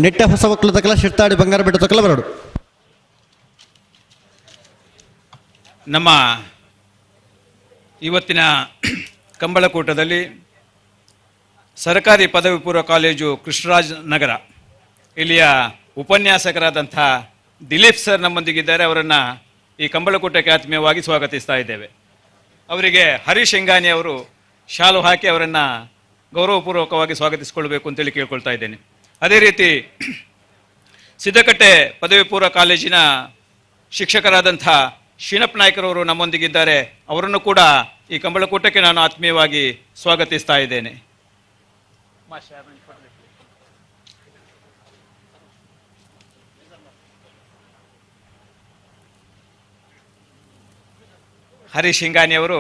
ನಿಟ್ಟೆ ಹೊಸ ಒಕ್ಕಲು ತಕಲ ಶಿರ್ತಾಡಿ ಬಂಗಾರ ಬೆಟ್ಟ ತಕಲ ಬರಡು. ನಮ್ಮ ಇವತ್ತಿನ ಕಂಬಳಕೂಟದಲ್ಲಿ ಸರ್ಕಾರಿ ಪದವಿ ಪೂರ್ವ ಕಾಲೇಜು ಕೃಷ್ಣರಾಜ್ ನಗರ ಇಲ್ಲಿಯ ಉಪನ್ಯಾಸಕರಾದಂಥ ದಿಲೀಪ್ ಸರ್ ನಮ್ಮೊಂದಿಗಿದ್ದಾರೆ. ಅವರನ್ನು ಈ ಕಂಬಳಕೂಟಕ್ಕೆ ಆತ್ಮೀಯವಾಗಿ ಸ್ವಾಗತಿಸ್ತಾ ಇದ್ದೇವೆ. ಅವರಿಗೆ ಹರೀಶ್ ಹೆಂಗಾನಿ ಅವರು ಶಾಲು ಹಾಕಿ ಅವರನ್ನು ಗೌರವಪೂರ್ವಕವಾಗಿ ಸ್ವಾಗತಿಸಿಕೊಳ್ಬೇಕು ಅಂತೇಳಿ ಕೇಳ್ಕೊಳ್ತಾ ಇದ್ದೇನೆ. ಅದೇ ರೀತಿ ಸಿದ್ದಕಟ್ಟೆ ಪದವಿ ಪೂರ್ವ ಕಾಲೇಜಿನ ಶಿಕ್ಷಕರಾದಂಥ ಶೀನಪ್ಪ ನಾಯ್ಕರವರು ನಮ್ಮೊಂದಿಗಿದ್ದಾರೆ. ಅವರನ್ನು ಕೂಡ ಈ ಕಂಬಳಕೂಟಕ್ಕೆ ನಾನು ಆತ್ಮೀಯವಾಗಿ ಸ್ವಾಗತಿಸ್ತಾ ಇದ್ದೇನೆ. ಹರೀಶ್ ಹಿಂಗಾನಿ ಅವರು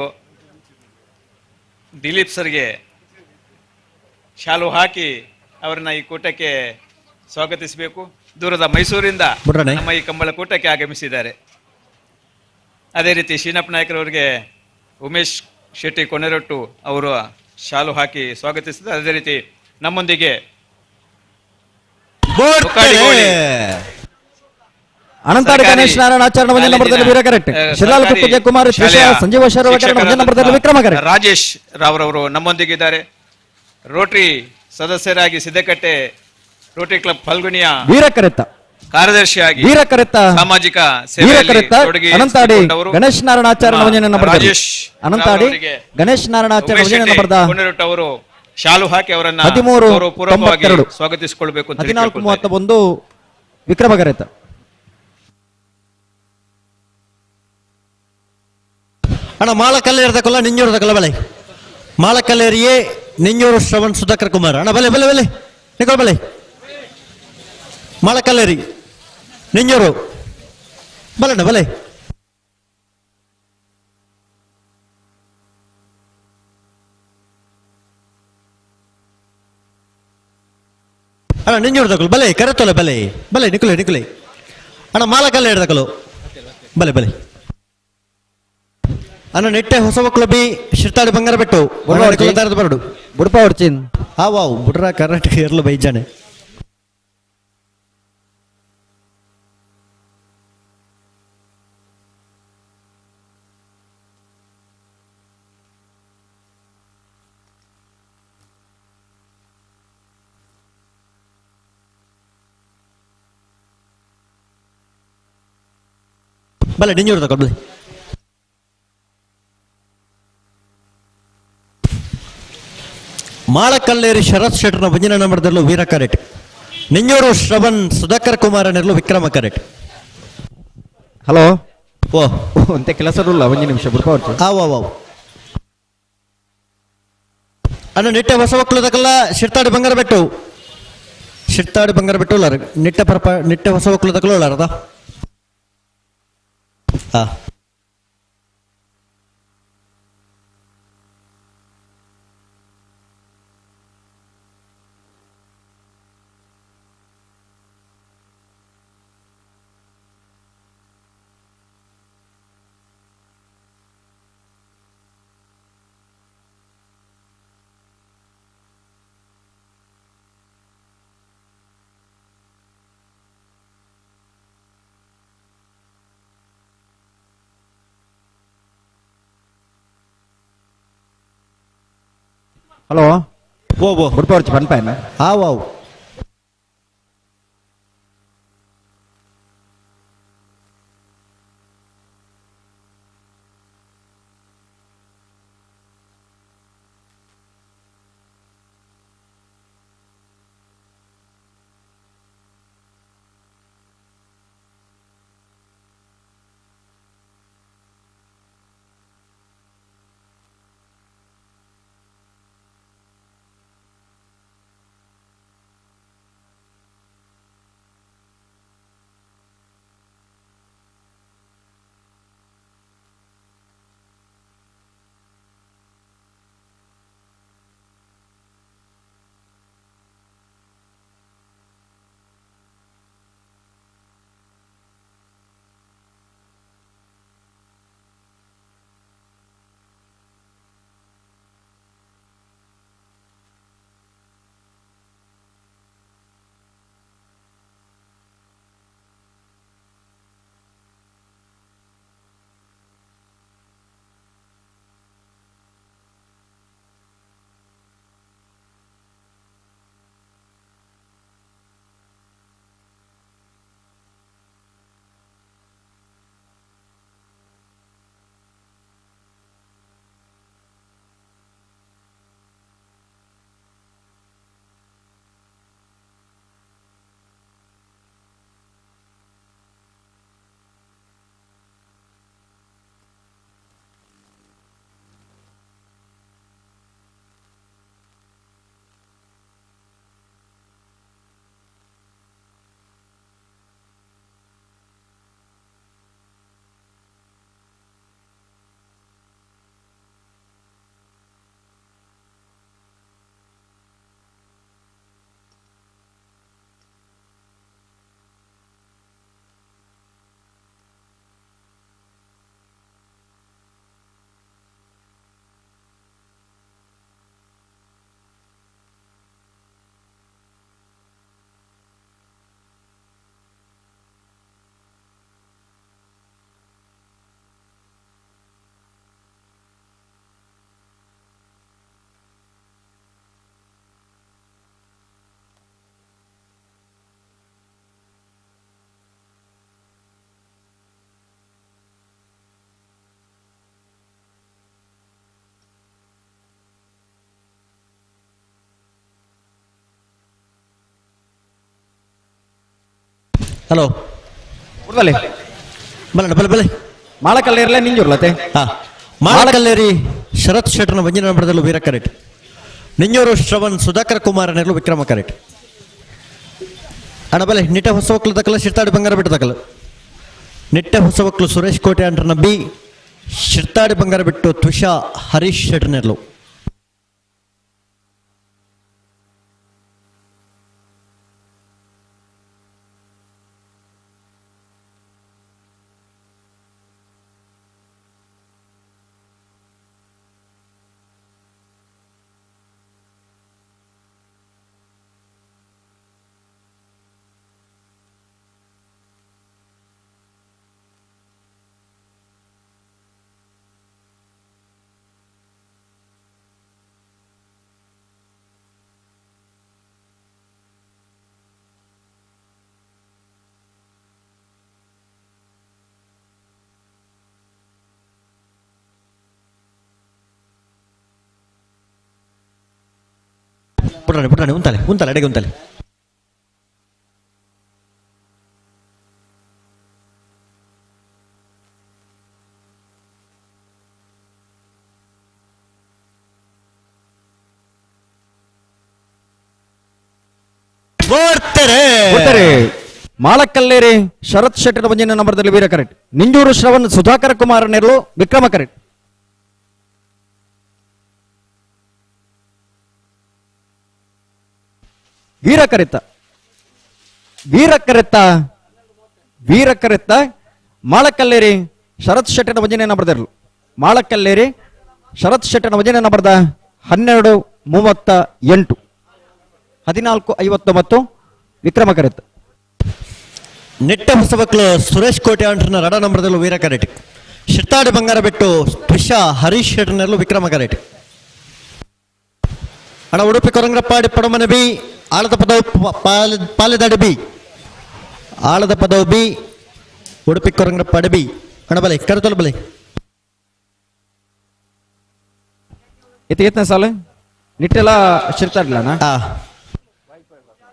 ದಿಲೀಪ್ ಸರ್ಗೆ ಶಾಲು ಹಾಕಿ ಅವರನ್ನ ಈ ಕೂಟಕ್ಕೆ ಸ್ವಾಗತಿಸಬೇಕು. ದೂರದ ಮೈಸೂರಿಂದ ನಮ್ಮ ಈ ಕಂಬಳಕೂಟಕ್ಕೆ ಆಗಮಿಸಿದ್ದಾರೆ. ಅದೇ ರೀತಿ ಶೀನಪ್ಪ ನಾಯ್ಕರವರಿಗೆ ಉಮೇಶ್ ಶೆಟ್ಟಿ ಕೊನೆರೊಟ್ಟು ಅವರು ಶಾಲು ಹಾಕಿ ಸ್ವಾಗತಿಸಿದ್ದಾರೆ. ಅದೇ ರೀತಿ ನಮ್ಮೊಂದಿಗೆ ಅನಂತಾಡಿ ಗಣೇಶ್ ನಾರಾಯಣ ಆಚರಣ ಒಂದೇ ನಂಬರ್ದಲ್ಲಿ ವೀರ ಕರೆಕ್ಟ್. ಶಿರ್ಲಾಲ್ ಕುಕ್ಕಜೆ ಕುಮಾರ್ ತ್ರಿಷಾ ಸಂಜೀವ ಶರ್ವಕರಣ ಒಂದೇ ನಂಬರ್ದಲ್ಲಿ ವಿಕ್ರಮ ಕರೆಕ್ಟ್. ರಾಜೇಶ್ ರಾವ್ರವರು ನಮ್ಮೊಂದಿಗಿದ್ದಾರೆ. ರೋಟರಿ ಸದಸ್ಯರಾಗಿ ಸಿದ್ದಕಟ್ಟೆ ರೋಟರಿ ಕ್ಲಬ್ ಫಲ್ಗುಣಿಯ ವೀರ ಕರೆತ್ತ ಕಾರ್ಯದರ್ಶಿಯಾಗಿ ವೀರ ಕರೆತ್ತ ಸಾಮಾಜಿಕ ವೀರ ಕರೆತ್ತ ಅನಂತಾಡಿ ಗಣೇಶ್ ನಾರಾಯಣ ಆಚರಣ ಒಂದೇ ನಂಬರ್ದಲ್ಲಿ ರಾಜೇಶ್ ಅನಂತಾಡಿ ಗಣೇಶ್ ನಾರಾಯಣ ಆಚರಣ ಒಂದೇ ನಂಬರ್ದ ಕೊನೆರೊಟ್ಟು ಅವರು ಶಾಲು ಹಾಕಿ ಅವರನ್ನ 13 ಗೌರವಪೂರ್ವಕವಾಗಿ 92 ಸ್ವಾಗತಿಸಿಕೊಳ್ಳಬೇಕು ಅಂತ 14:31 ವಿಕ್ರಮ ಕರೆತ್ತ. ಅಣ್ಣ ಮಾಳಕಲ್ಲೇರ್ದ ಕೊಲ್ಲ ನಿಂಜೂರದ ಕೊಲ್ಲ ಬಲೆ. ಮಾಳಕಲ್ಲೇರಿಯೇ ನಿಂಜೂರು ಶ್ರವಣ್ ಸುಧಾಕರ್ ಕುಮಾರ್ ಅಣ್ಣ ಬಲೆ ಬಲೆ ಬಲೆ ನಿಕೋಲ್ ಬಲೆ. ಮಾಳಕಲ್ಲೇರಿ ನಿಂಜೂರು ಬಲಣ್ಣ ಬಲೆ. ಅಣ್ಣ ನಿಂಜೂರು ತಗೊಳ್ಳು ಬಲೆ ಕರೆತೊಲೆ ಬಲೆ ಬಲೆ ನಿಕುಲೆ ನಿಕುಲೆ ಅಣ್ಣ ಮಾಲಕಲ್ಲೇರ್ದ ಕೊಲು ಬಲೆ ಬಲೆ. ಅಣ್ಣ ನೆಟ್ಟೆ ಹೊಸ ಒಕ್ಕಲು ಬಿ ಶಿರ್ತಾಡಿ ಬಂಗಾರ ಬೆಟ್ಟು ಬರಡು ಬುಡಪ ಹೊಡ್ಚಿನ್ ಆ ವಾವ್ ಬುಡ್ರ ಕರ್ನಾಟಕ ಇರಲು ಬೈಜಾನೆ. ಬಲೆ ನಿಂಜೂರು ತಗೊಳ್ಳಿ ಬಲೆ. ಮಾಳಕಲ್ಲೇರಿ ಶರತ್ ಶೆಟ್ಟರ್ನ ಒಂಜಿನ ನಂಬರ್ದಲ್ಲೂ ವೀರ ಕರೆಟ್. ನಿಂಜೂರು ಶ್ರವಣ್ ಸುಧಾಕರ್ ಕುಮಾರನಿರಲು ವಿಕ್ರಮ ಕರೆಟ್. ಹಲೋ ಓ ಅಂತೆ ಕೆಲಸ ಇಲ್ಲ ಒಂದು ನಿಮಿಷ ಬುಡಪ ಹೊಡ್ಚಿ. ಆ ವಾ ವಾವ್ ಅಣ್ಣ ನಿಟ್ಟೆ ಹೊಸ ಒಕ್ಕಲು ತಕಲ್ಲ ಶಿರ್ತಾಡಿ ಬಂಗಾರ ಬೆಟ್ಟು ಶಿರ್ತಾಡಿ ಬಂಗಾರ ಬೆಟ್ಟು ಉಳ್ಳಾರ ನಿಟ್ಟೆ ಪರಪ ನಿಟ್ಟೆ ಹೊಸ ಒಕ್ಕಲು ತಕಲ್ಲ ಉಳ್ಳಾರದ ಹಾ. ಹಲೋ ಓ ಓ ಬುಡಪ ಹೊಡ್ಚಿ ಪನ್ಪಾಯನ. ಆ ವಾವ್ Hello ಬಲೆ ಬಲಣ್ಣ ಬಲೆ ಬಲೆ ಮಾಳಕಲ್ಲೇರಲ್ಲ ನಿಂಜೂರ್ಲತೆ. ಹಾ, ಮಾಳಕಲ್ಲೇರಿ ಶರತ್ ಶೆಟ್ಟರ್ನ ಒಂಜನೇ ನಂಬರ್ದಲ್ಲೂ ವೀರ ಕರೆಟ್. ನಿಂಜೂರು ಶ್ರವಣ್ ಸುಧಾಕರ್ ಕುಮಾರನೆಲ್ಲೂ ವಿಕ್ರಮ ಕರೆಟ್. ಅಣ್ಣ ಬಲೆ ನಿಟ್ಟೆ ಹೊಸವಕ್ಲು ತಕಲ ಶಿರ್ತಾಡಿ ಬಂಗಾರ ಬಿಟ್ಟು ತಕಲ. ನಿಟ್ಟೆ ಹೊಸವಕ್ಲು ಸುರೇಶ್ ಕೋಟೆ ಅಂಟ್ರನ ಬಿ ಶಿರ್ತಾಡಿ ಬಂಗಾರ ಬಿಟ್ಟು ತ್ವಿಷಾ ಹರೀಶ್ ಶೆಟ್ಟರ್ನೆಲ್ಲೂ. ಪುಟಾಣಿ ಪುಟಾಣಿ ಉಂತಾಲೆ ಉಂತಾಲೆ ಅಡಿಗೆ ಉಂತಾಲೆ. ಬರ್ತಾರೆ. ಮಾಳಕಲ್ಲೇರಿ ಶರತ್ ಶೆಟ್ಟರ್ ಒಂಜಿನ ನಂಬರ್ದಲ್ಲಿ ವೀರ ಕರೆಕ್ಟ್. ನಿಂಜೂರು ಶ್ರವಣ್ ಸುಧಾಕರ್ ಕುಮಾರ್ ನೆರಳು ವಿಕ್ರಮ ಕರೆಕ್ಟ್. ವೀರ ಕರೆತ ವೀರ ಕರೆತ ವೀರ ಕರೆತ ಮಾಳಕಲ್ಲೇರಿ ಶರತ್ ಶೆಟ್ಟರ್ ಒಂಜಿನ ನಂಬರ್ದಿರಲು. ಮಾಳಕಲ್ಲೇರಿ ಶರತ್ ಶೆಟ್ಟರ್ ಒಂಜಿನ ನಂಬರ್ದ 12:38 14:59 ವಿಕ್ರಮ ಕರೆತ. ನೆಟ್ಟ ಹೊಸಬಕ್ಲು ಸುರೇಶ್ ಕೋಟೆ ಅಂಟ್ರನ ರಡ ನಂಬರ್ದಲ್ಲೂ ವೀರ ಕರೆಟ್. ಶಿರ್ತಾಡಿ ಬಂಗಾರ ಬಿಟ್ಟು ತ್ವಿಷಾ ಹರೀಶ್ ಶೆಟ್ಟರ್ನಲ್ಲೂ ವಿಕ್ರಮ ಕರೆಟ್. ಅಣ್ಣ ಉಡುಪಿ ಕೊರಂಗ್ರಪ್ಪಾಡಿ ಪಡಮನೆ ಬಿ ಆಳದ ಪದವು ಪಾಲೆದಾಡಿ ಬಿ ಆಳದ ಪದವು ಬಿ ಉಡುಪಿ ಕೊರಂಗ್ರಪ್ಪಾಡಿ ಬಿ. ಅಣ್ಣ ಬಲೆ ಕರೆತೊಲ ಬಲೆ. ಇತ್ತ ಸಾಲ ನಿಟ್ಟೆಲ್ಲ ಶಿರ್ತಾಡ್ಲಣ್ಣ.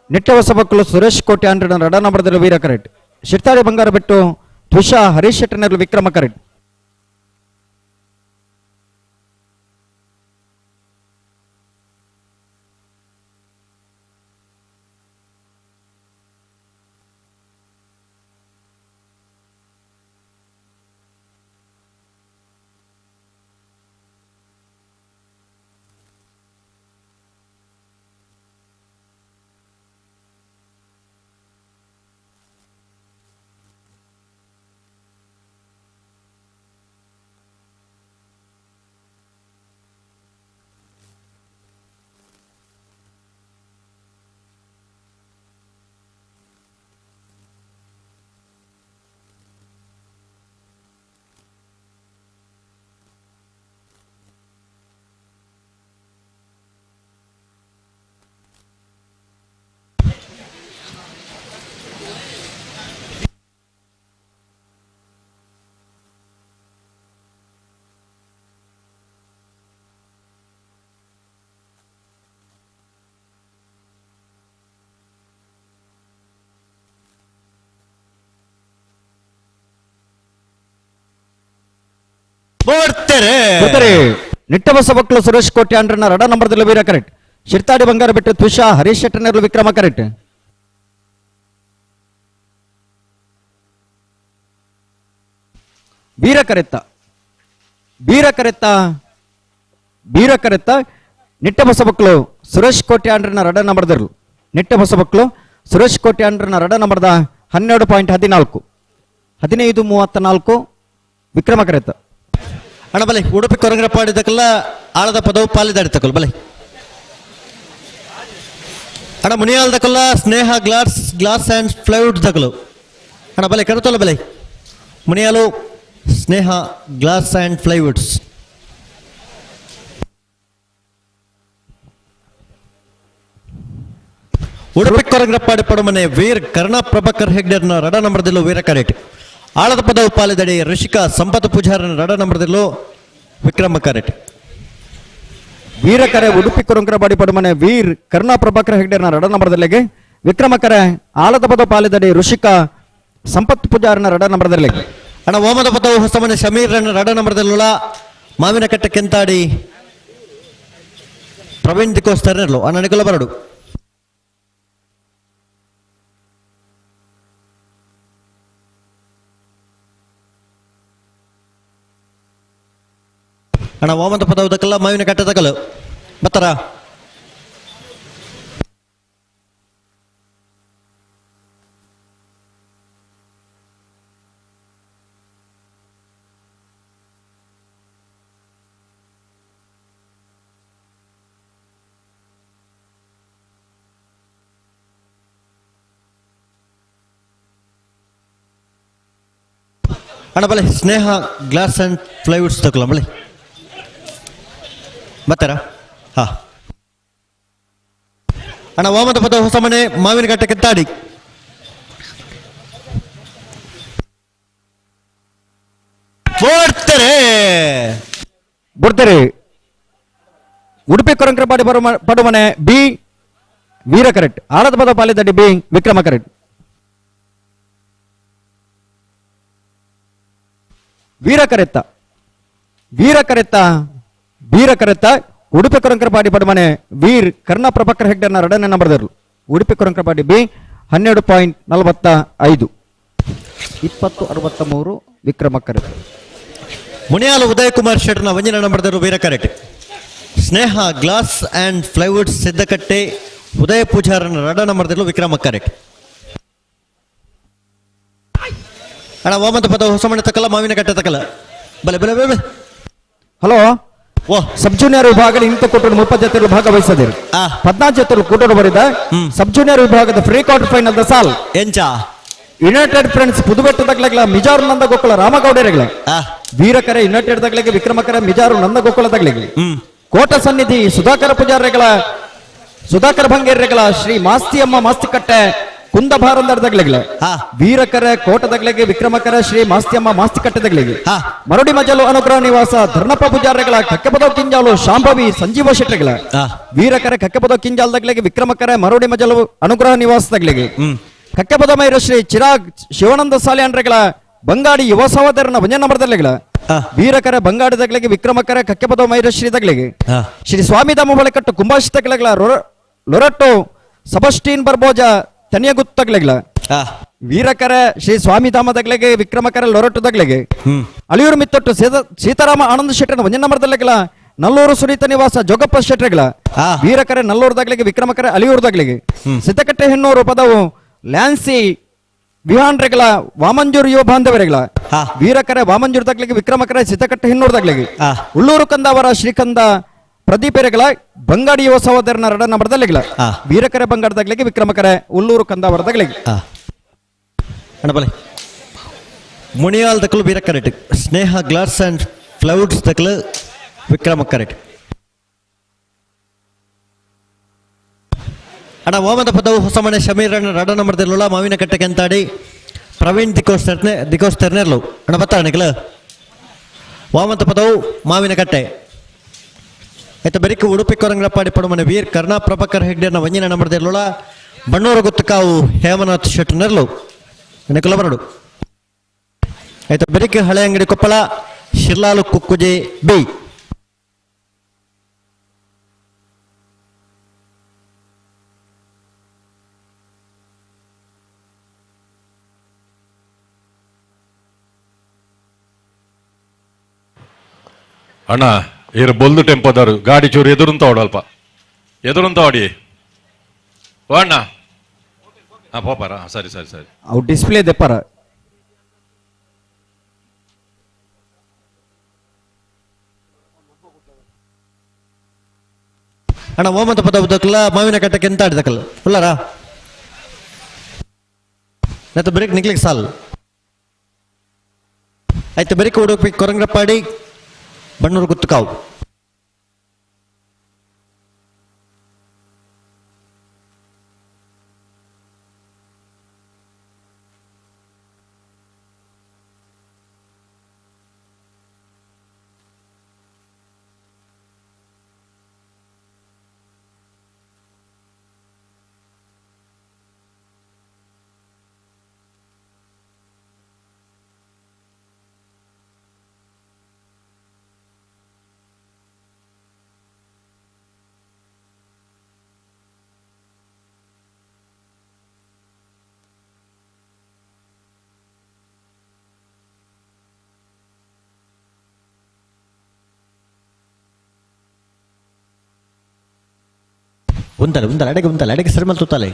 ನಿಟ್ಟೆ ಹೊಸಬಕ್ಕಲು ಸುರೇಶ್ ಕೋಟೆ ಅಂಡ್ರನ ರಡ ನಂಬರ್ದಲ್ಲಿ ವೀರ ಕರೆಟ್. ಶಿರ್ತಾಡಿ ಬಂಗಾರ ಬಿಟ್ಟು ತ್ವಿಷಾ ಹರೀಶ್ ಶೆಟ್ಟರ್ನಲ್ಲಿ ವಿಕ್ರಮ ಕರೆಟ್. ನಿಟ್ಟ ಬಸವಕ್ಲು ಸುರೇಶ್ ಕೋಟೆ ಅಂಡ್ರನ ರಡ ನಂಬರ್ದಲ್ಲಿ ವೀರ ಕರೆಕ್ಟ್. ಶಿರ್ತಾಡಿ ಬಂಗಾರ ಬಿಟ್ಟು ತ್ವಿಷಾ ಹರೀಶ್ ಶೆಟ್ಟರ್ನಲ್ಲಿ ವಿಕ್ರಮ ಕರೆಕ್ಟ್. ವೀರ ಕರೆತ್ತ ವೀರ ಕರೆತ್ತ ವೀರ ಕರೆತ್ತ ನಿಟ್ಟ ಬಸವಕ್ಲು ಸುರೇಶ್ ಕೋಟೆ ಅಂಡ್ರನ ರಡ ನಂಬರ್ದಿರಲು. ನಿಟ್ಟ ಬಸವಕ್ಲು ಸುರೇಶ್ ಕೋಟೆ ಅಂಡ್ರನ ರಡ ನಂಬರ್ದ 12.14 15:34 ವಿಕ್ರಮ ಕರೆತ್ತ. ಅಣ್ಣ ಬಲೆ ಉಡುಪಿ ಕೊರಂಗ್ರಪ್ಪಾಡಿ ತಕಲ್ಲ ಆಳದ ಪದವು ಪಾಲಿದಾಡಿ ತಕಲ್ ಬಲೆ. ಅಣ್ಣ Muniyal ತಕಲ್ಲ Sneha glass glass and plywood ತಕಲು. ಅಣ್ಣ ಬಲೆ ಕರೆತೋಲ ಬಲೆ Muniyalu Sneha glass and plywoods. Udupi Korangrappadi Padumane Veer Karuna Prabhakar ಹೆಗ್ಡೆರ್ನ ರಡ ನಂಬರ್ದಿಲ್ಲು ವೀರ ಕರೆಟ್. ಆಳದ ಪದವು ಪಾಲಿದಡಿ ಋಷಿಕಾ ಸಂಪತ್ ಪೂಜಾರನ ರಡ ನಂಬರ್ದಿಲ್ಲು ವಿಕ್ರಮ ಕರೆಟ್. ವೀರ ಕರೆ ಉಡುಪಿ ಕೊರಂಗ್ರಪಾಡಿ ಪಡುಮನೆ ವೀರ್ ಕರುಣಾ ಪ್ರಭಾಕರ್ ಹೆಗ್ಡೆರ್ನ ರಡ ನಂಬರ್ದಲ್ಲಿಗೆ ವಿಕ್ರಮ ಕರೆ. ಆಳದ ಪದ ಪಾಲಿದಡಿ ಋಷಿಕಾ ಸಂಪತ್ ಪೂಜಾರನ ರಡ ನಂಬರ್ದಲ್ಲಿ. ಅಣ್ಣ ಓಮದ ಪದವು ಹೊಸಮನೆ ಶಮೀರ್ ರಡ ನಂಬರ್ದಲ್ಲುಳ ಮಾವಿನಕಟ್ಟೆ ಕೆಂತಾಡಿ ಪ್ರವೀಣ್ ದಿಕೋಸ್ತರ್ನೆರ್ಲು. ಅಣ್ಣ ನಿಕುಲ ಬರಡು. ಅಣ್ಣ ಓಮದ ಪದವು ತಕಲ್ಲ ಮಾವಿನ ಕಟ್ಟೆ ತಕಲು ಬತ್ತರ. ಅಣ್ಣ ಬಲೆ ಸ್ನೇಹ ಗ್ಲಾಸ್ ಆ್ಯಂಡ್ ಪ್ಲೈವುಡ್ಸ್ ತಗೊಲ್ಲ ಬಲೆ ಬರ್ತಾರಾ? ಹಾ ಅಣ್ಣ ವಾಮದ ಪದ ಹೊಸ ಮನೆ ಮಾವಿನಕಟ್ಟೆ ಕೆತ್ತಾಡಿ. ಬೋಡ್ತಾರೆ ಬಿಡ್ತಾರೆ. ಉಡುಪಿ ಕೊರಂಕ್ರಪಾಡಿ ಪಡುಮನೆ ಬಿ ವೀರ ಕರೆಕ್ಟ್. ಆಳದ ಪದ ಪಾಲಿದಡ್ಡಿ ಬಿ ವಿಕ್ರಮ ಕರೆಕ್ಟ್. ವೀರ ಕರೆತ್ತ ವೀರ ಕರೆತ್ತ ವೀರ ಕರೆತ್ತ ಉಡುಪಿ ಕೊರಂಕ್ರಪಾಡಿ ಪಡುಮನೆ ವೀರ್ ಕರ್ಣ ಪ್ರಭಾಕರ್ ಹೆಗ್ಡೆನ ಎರಡನೇ ನಂಬರ್ದರು. ಉಡುಪಿ ಕೊರಂಕ್ರಪಾಡಿ ಬಿ 12.45 20.63 ವಿಕ್ರಮ ಕರೆತ್ತ. ಮುನಿಯಾಲ ಉದಯ್ ಕುಮಾರ್ ಶೆಟ್ಟರ್ನ ಒಂಜಿನ ನಂಬರ್ದರು Veera correct. Sneha glass and plywood Siddakatte Udaya ಪೂಜಾರನ ರಡ ನಂಬರ್ದರು ವಿಕ್ರಮ ಕರೆಕ್ಟ್. ಅಣ್ಣ ವಾಮಂತ ಪದ ಹೊಸಮನೆ ತಕಲ ಮಾವಿನಕಟ್ಟೆ ತಕಲ ಬಲೆ ಬಲೆ ಬಲೆ. ಹಲೋ ಓ ಸಬ್ ಜೂನಿಯರ್ ವಿಭಾಗದಲ್ಲಿ ಇಂತ ಕೂಟರು 30 ಜೊತೆಗಳು ಭಾಗವಹಿಸದಿರು. 14 ಜೊತೆಗಳು ಕೂಟರು ಬರಿದ ಸಬ್ ಜೂನಿಯರ್ ವಿಭಾಗದ ಫ್ರೀ ಕ್ವಾರ್ಟರ್ ಫೈನಲ್ the ಸಾಲ್ ಎಂಚ ಯುನೈಟೆಡ್ ಫ್ರೆಂಡ್ಸ್ ಪುದುಬೆಟ್ಟು ತಗ್ಲಗ್ಲ ಮಿಜಾರು ನಂದ ಗೋಕುಲ ರಾಮಗೌಡರಿಗಳ ವೀರಕರೆ ಯುನೈಟೆಡ್ ತಗ್ಲಿಗೆ ವಿಕ್ರಮಕರ ಮಿಜಾರು ನಂದ ಗೋಕುಲ ತಗ್ಲಿಗೆ ಕೋಟ ಸನ್ನಿಧಿ ಸುಧಾಕರ ಪೂಜಾರಿಗಳ ಸುಧಾಕರ ಭಂಗೇರಿಗಳ ಶ್ರೀ ಮಾಸ್ತಿಯಮ್ಮ ಮಾಸ್ತಿಕಟ್ಟೆ ಕುಂದ ಭಾರಂದರ್ ತಗ್ಲಿಗಳ ವೀರಕರ ಕೋಟ ತಗ್ಲಿಗೆ ವಿಕ್ರಮಕರ ಶ್ರೀ ಮಾಸ್ತಿಯಮ್ಮ ಮಾಸ್ತಿಕಟ್ಟೆ ತಗ್ಲಿಗೆ ಮರುಡಿ ಮಜಲು ಅನುಗ್ರಹ ನಿವಾಸ ಧರ್ಣಪ್ಪ ಪೂಜಾರಿಗಳ ಕಕ್ಕೆಪದ ಕಿಂಜಾಲು ಶಾಂಭವಿ ಸಂಜೀವ ಶೆಟ್ಟರ್ಗಳ ವೀರಕರ ಕಕ್ಕೆಪದ ಕಿಂಜಾಲ್ ತಗ್ಲಿಗೆ ವಿಕ್ರಮಕರ ಮರುಡಿ ಮಜಲು ಅನುಗ್ರಹ ನಿವಾಸ ತಗ್ಲಿಗೆ ಕಕ್ಕೆಪದ ಮೈರ ಶ್ರೀ ಚಿರಾಗ್ ಶಿವಾನಂದ ಸಾಲಿಯಾನ್ರೆಗಳ ಬಂಗಾಡಿ ಯುವ ಸಹೋದರನ ಭಂಜನ ನಂಬರ್ದಲ್ಲಿಗಳ ವೀರಕರ ಬಂಗಾಡಿ ತಗ್ಲಿಗೆ ವಿಕ್ರಮಕರ ಕಕ್ಕೆಪದ ಮೈರಶ್ರೀ ತಗ್ಲಿಗೆ ಶ್ರೀ ಸ್ವಾಮಿ ದಾಮ ಬಳಿಕಟ್ಟು ಕುಂಭಾಶಿ ತಗ್ಲಗಳ ಲೊರಟ್ಟು ಸಬಸ್ಟೀನ್ ಬರ್ಬೋಜ ತನಿಯಗುತ್ತ ತಗ್ಲಿಗಳ ವೀರಕರ ಶ್ರೀ ಸ್ವಾಮಿ ಧಾಮ ತಗ್ಲಿಗೆ ವಿಕ್ರಮಕರ ಲೊರಟ್ಟು ತಗ್ಲಿಗೆ ಅಳಿಯೂರು ಮಿತ್ತೊಟ್ಟು ಸೀತಾರಾಮ ಆನಂದ ಶೆಟ್ಟರನ ಒಂಜನ ನಂಬರ್ದಲ್ಲಿಗಳ ನಲ್ಲೂರು ಸುನೀತ ನಿವಾಸ ಜೋಗಪ್ಪ ಶೆಟ್ಟರ್ಗಳ ವೀರಕರ ನಲ್ಲೂರು ತಗ್ಲಿಗೆ ವಿಕ್ರಮಕರ ಅಳಿಯೂರು ತಗ್ಲಿಗೆ ಸಿದ್ದಕಟ್ಟೆ ಹೆಣ್ಣೂರು ಪದವು ಲ್ಯಾನ್ಸಿ ವಿಹಾನ್ರೆಗಳ ವಾಮಂಜೂರು ಯುವ ಬಾಂಧವರೆಗಳ ವೀರಕರ ವಾಮಂಜೂರು ತಗ್ಲಿಗೆ ವಿಕ್ರಮಕರ ಸಿದ್ದಕಟ್ಟೆ ಹೆಣ್ಣೂರು ತಗ್ಲಿಗೆ ಉಳ್ಳೂರು ಕಂದವರ ಶ್ರೀಕಂದ ಪ್ರದೀಪೆರೆಗಳ ಬಂಗಾಡಿ ಯುವ ಸಹೋದರನ ರಡ ನಂಬರ್ದಲ್ಲಿಗಳ ವೀರಕರ ಬಂಗಾಡಿ ತಗ್ಲಿಗೆ ವಿಕ್ರಮಕರ ಉಳ್ಳೂರು ಕಂದವರ ತಗ್ಲಿಗೆ. ಅಣ್ಣ ಬಲೆ ಮುನಿಯಾಲ್ ತಕಲು Veera correct. Sneha glass and plywoods ತಕಲು ವಿಕ್ರಮ ಕರೆಕ್ಟ್. ಅಣ್ಣ ವಾಮದ ಪದವು ಹೊಸಮನೆ ಶಮೀರಣ್ಣ ರಡ ನಂಬರ್ದಲ್ಲುಳ ಮಾವಿನಕಟ್ಟೆ ಕೆಂತಾಡಿ ಪ್ರವೀಣ್ ದಿಕೋಸ್ತರ್ನೆ ದಿಕೋಸ್ತರ್ನೆರ್ಲು. ಅಣ್ಣ ಬತ್ತಾ ನಿಖಲ ವಾಮಂತ ಪದವು ಮಾವಿನಕಟ್ಟೆ ಆಯ್ತ ಬೆರಿಕು ಉಡುಪಿ ಕೊರಂಗ್ರಪಾಡಿ ಪಡುಮನೆ ವೀರ್ ಕರ್ಣಾ ಪ್ರಭಾಕರ್ ಹೆಗ್ಡೆನ ವಂಜಿನ ನಂಬರ್ದಲ್ಲುಳ ಬಣ್ಣೂರು ಗುತ್ತಕಾವು ಹೇಮನಾಥ್ ಶೆಟ್ಟರ್ನೆರ್ಲು ನಿಖಲ ಬರಡು. ಆಯ್ತ ಬೆರಿಕೆ ಹಳೆ ಅಂಗಡಿ ಕೊಪ್ಪಳ ಶಿರ್ಲಾಲು ಕುಕ್ಕುಜೆ ಬಿ. ಅಣ್ಣ ಇರು ಬೊಲ್ದು ಟೆಂಪೋದವರು ಗಾಡಿ ಚೂರು ಎದುರುಂತ ಓಡಲ್ಪ ಎದುರುಂತ ಓಡಿ ಓ ಅಣ್ಣ. ಹಾ ಪೋಪಾರ ಸರಿ ಸರಿ ಸರಿ ಅವು ಡಿಸ್ಪ್ಲೇ ದೆಪ್ಪಾರ. ಅಣ್ಣ ಓಮಂತ ಪದ ಉದ್ದಕ್ಕಲ್ಲ ಮಾವಿನ ಕಟ್ಟಕ್ಕೆ ಎಂತ ಆಡಿದಕ್ಕಲ್ಲ ಉಳ್ಳಾರ ಆಯ್ತು ಬ್ರೇಕ್ ನಿಕ್ಲಿಕ್ಕೆ ಸಾಲ್. ಆಯ್ತು ಬೆರಿಕೆ ಉಡುಪಿ ಕೊರಂಗ್ರಪ್ಪಾಡಿ ಬಣ್ಣೂರು ಗುತ್ತುಕಾವು. ಉಂತಲೆ ಉಂತಲೆ ಅಡೆಗೆ ಉಂತಲೆ ಅಡೆಗೆ ಸರಿಮಲ್ ತುತ್ತಲೆ.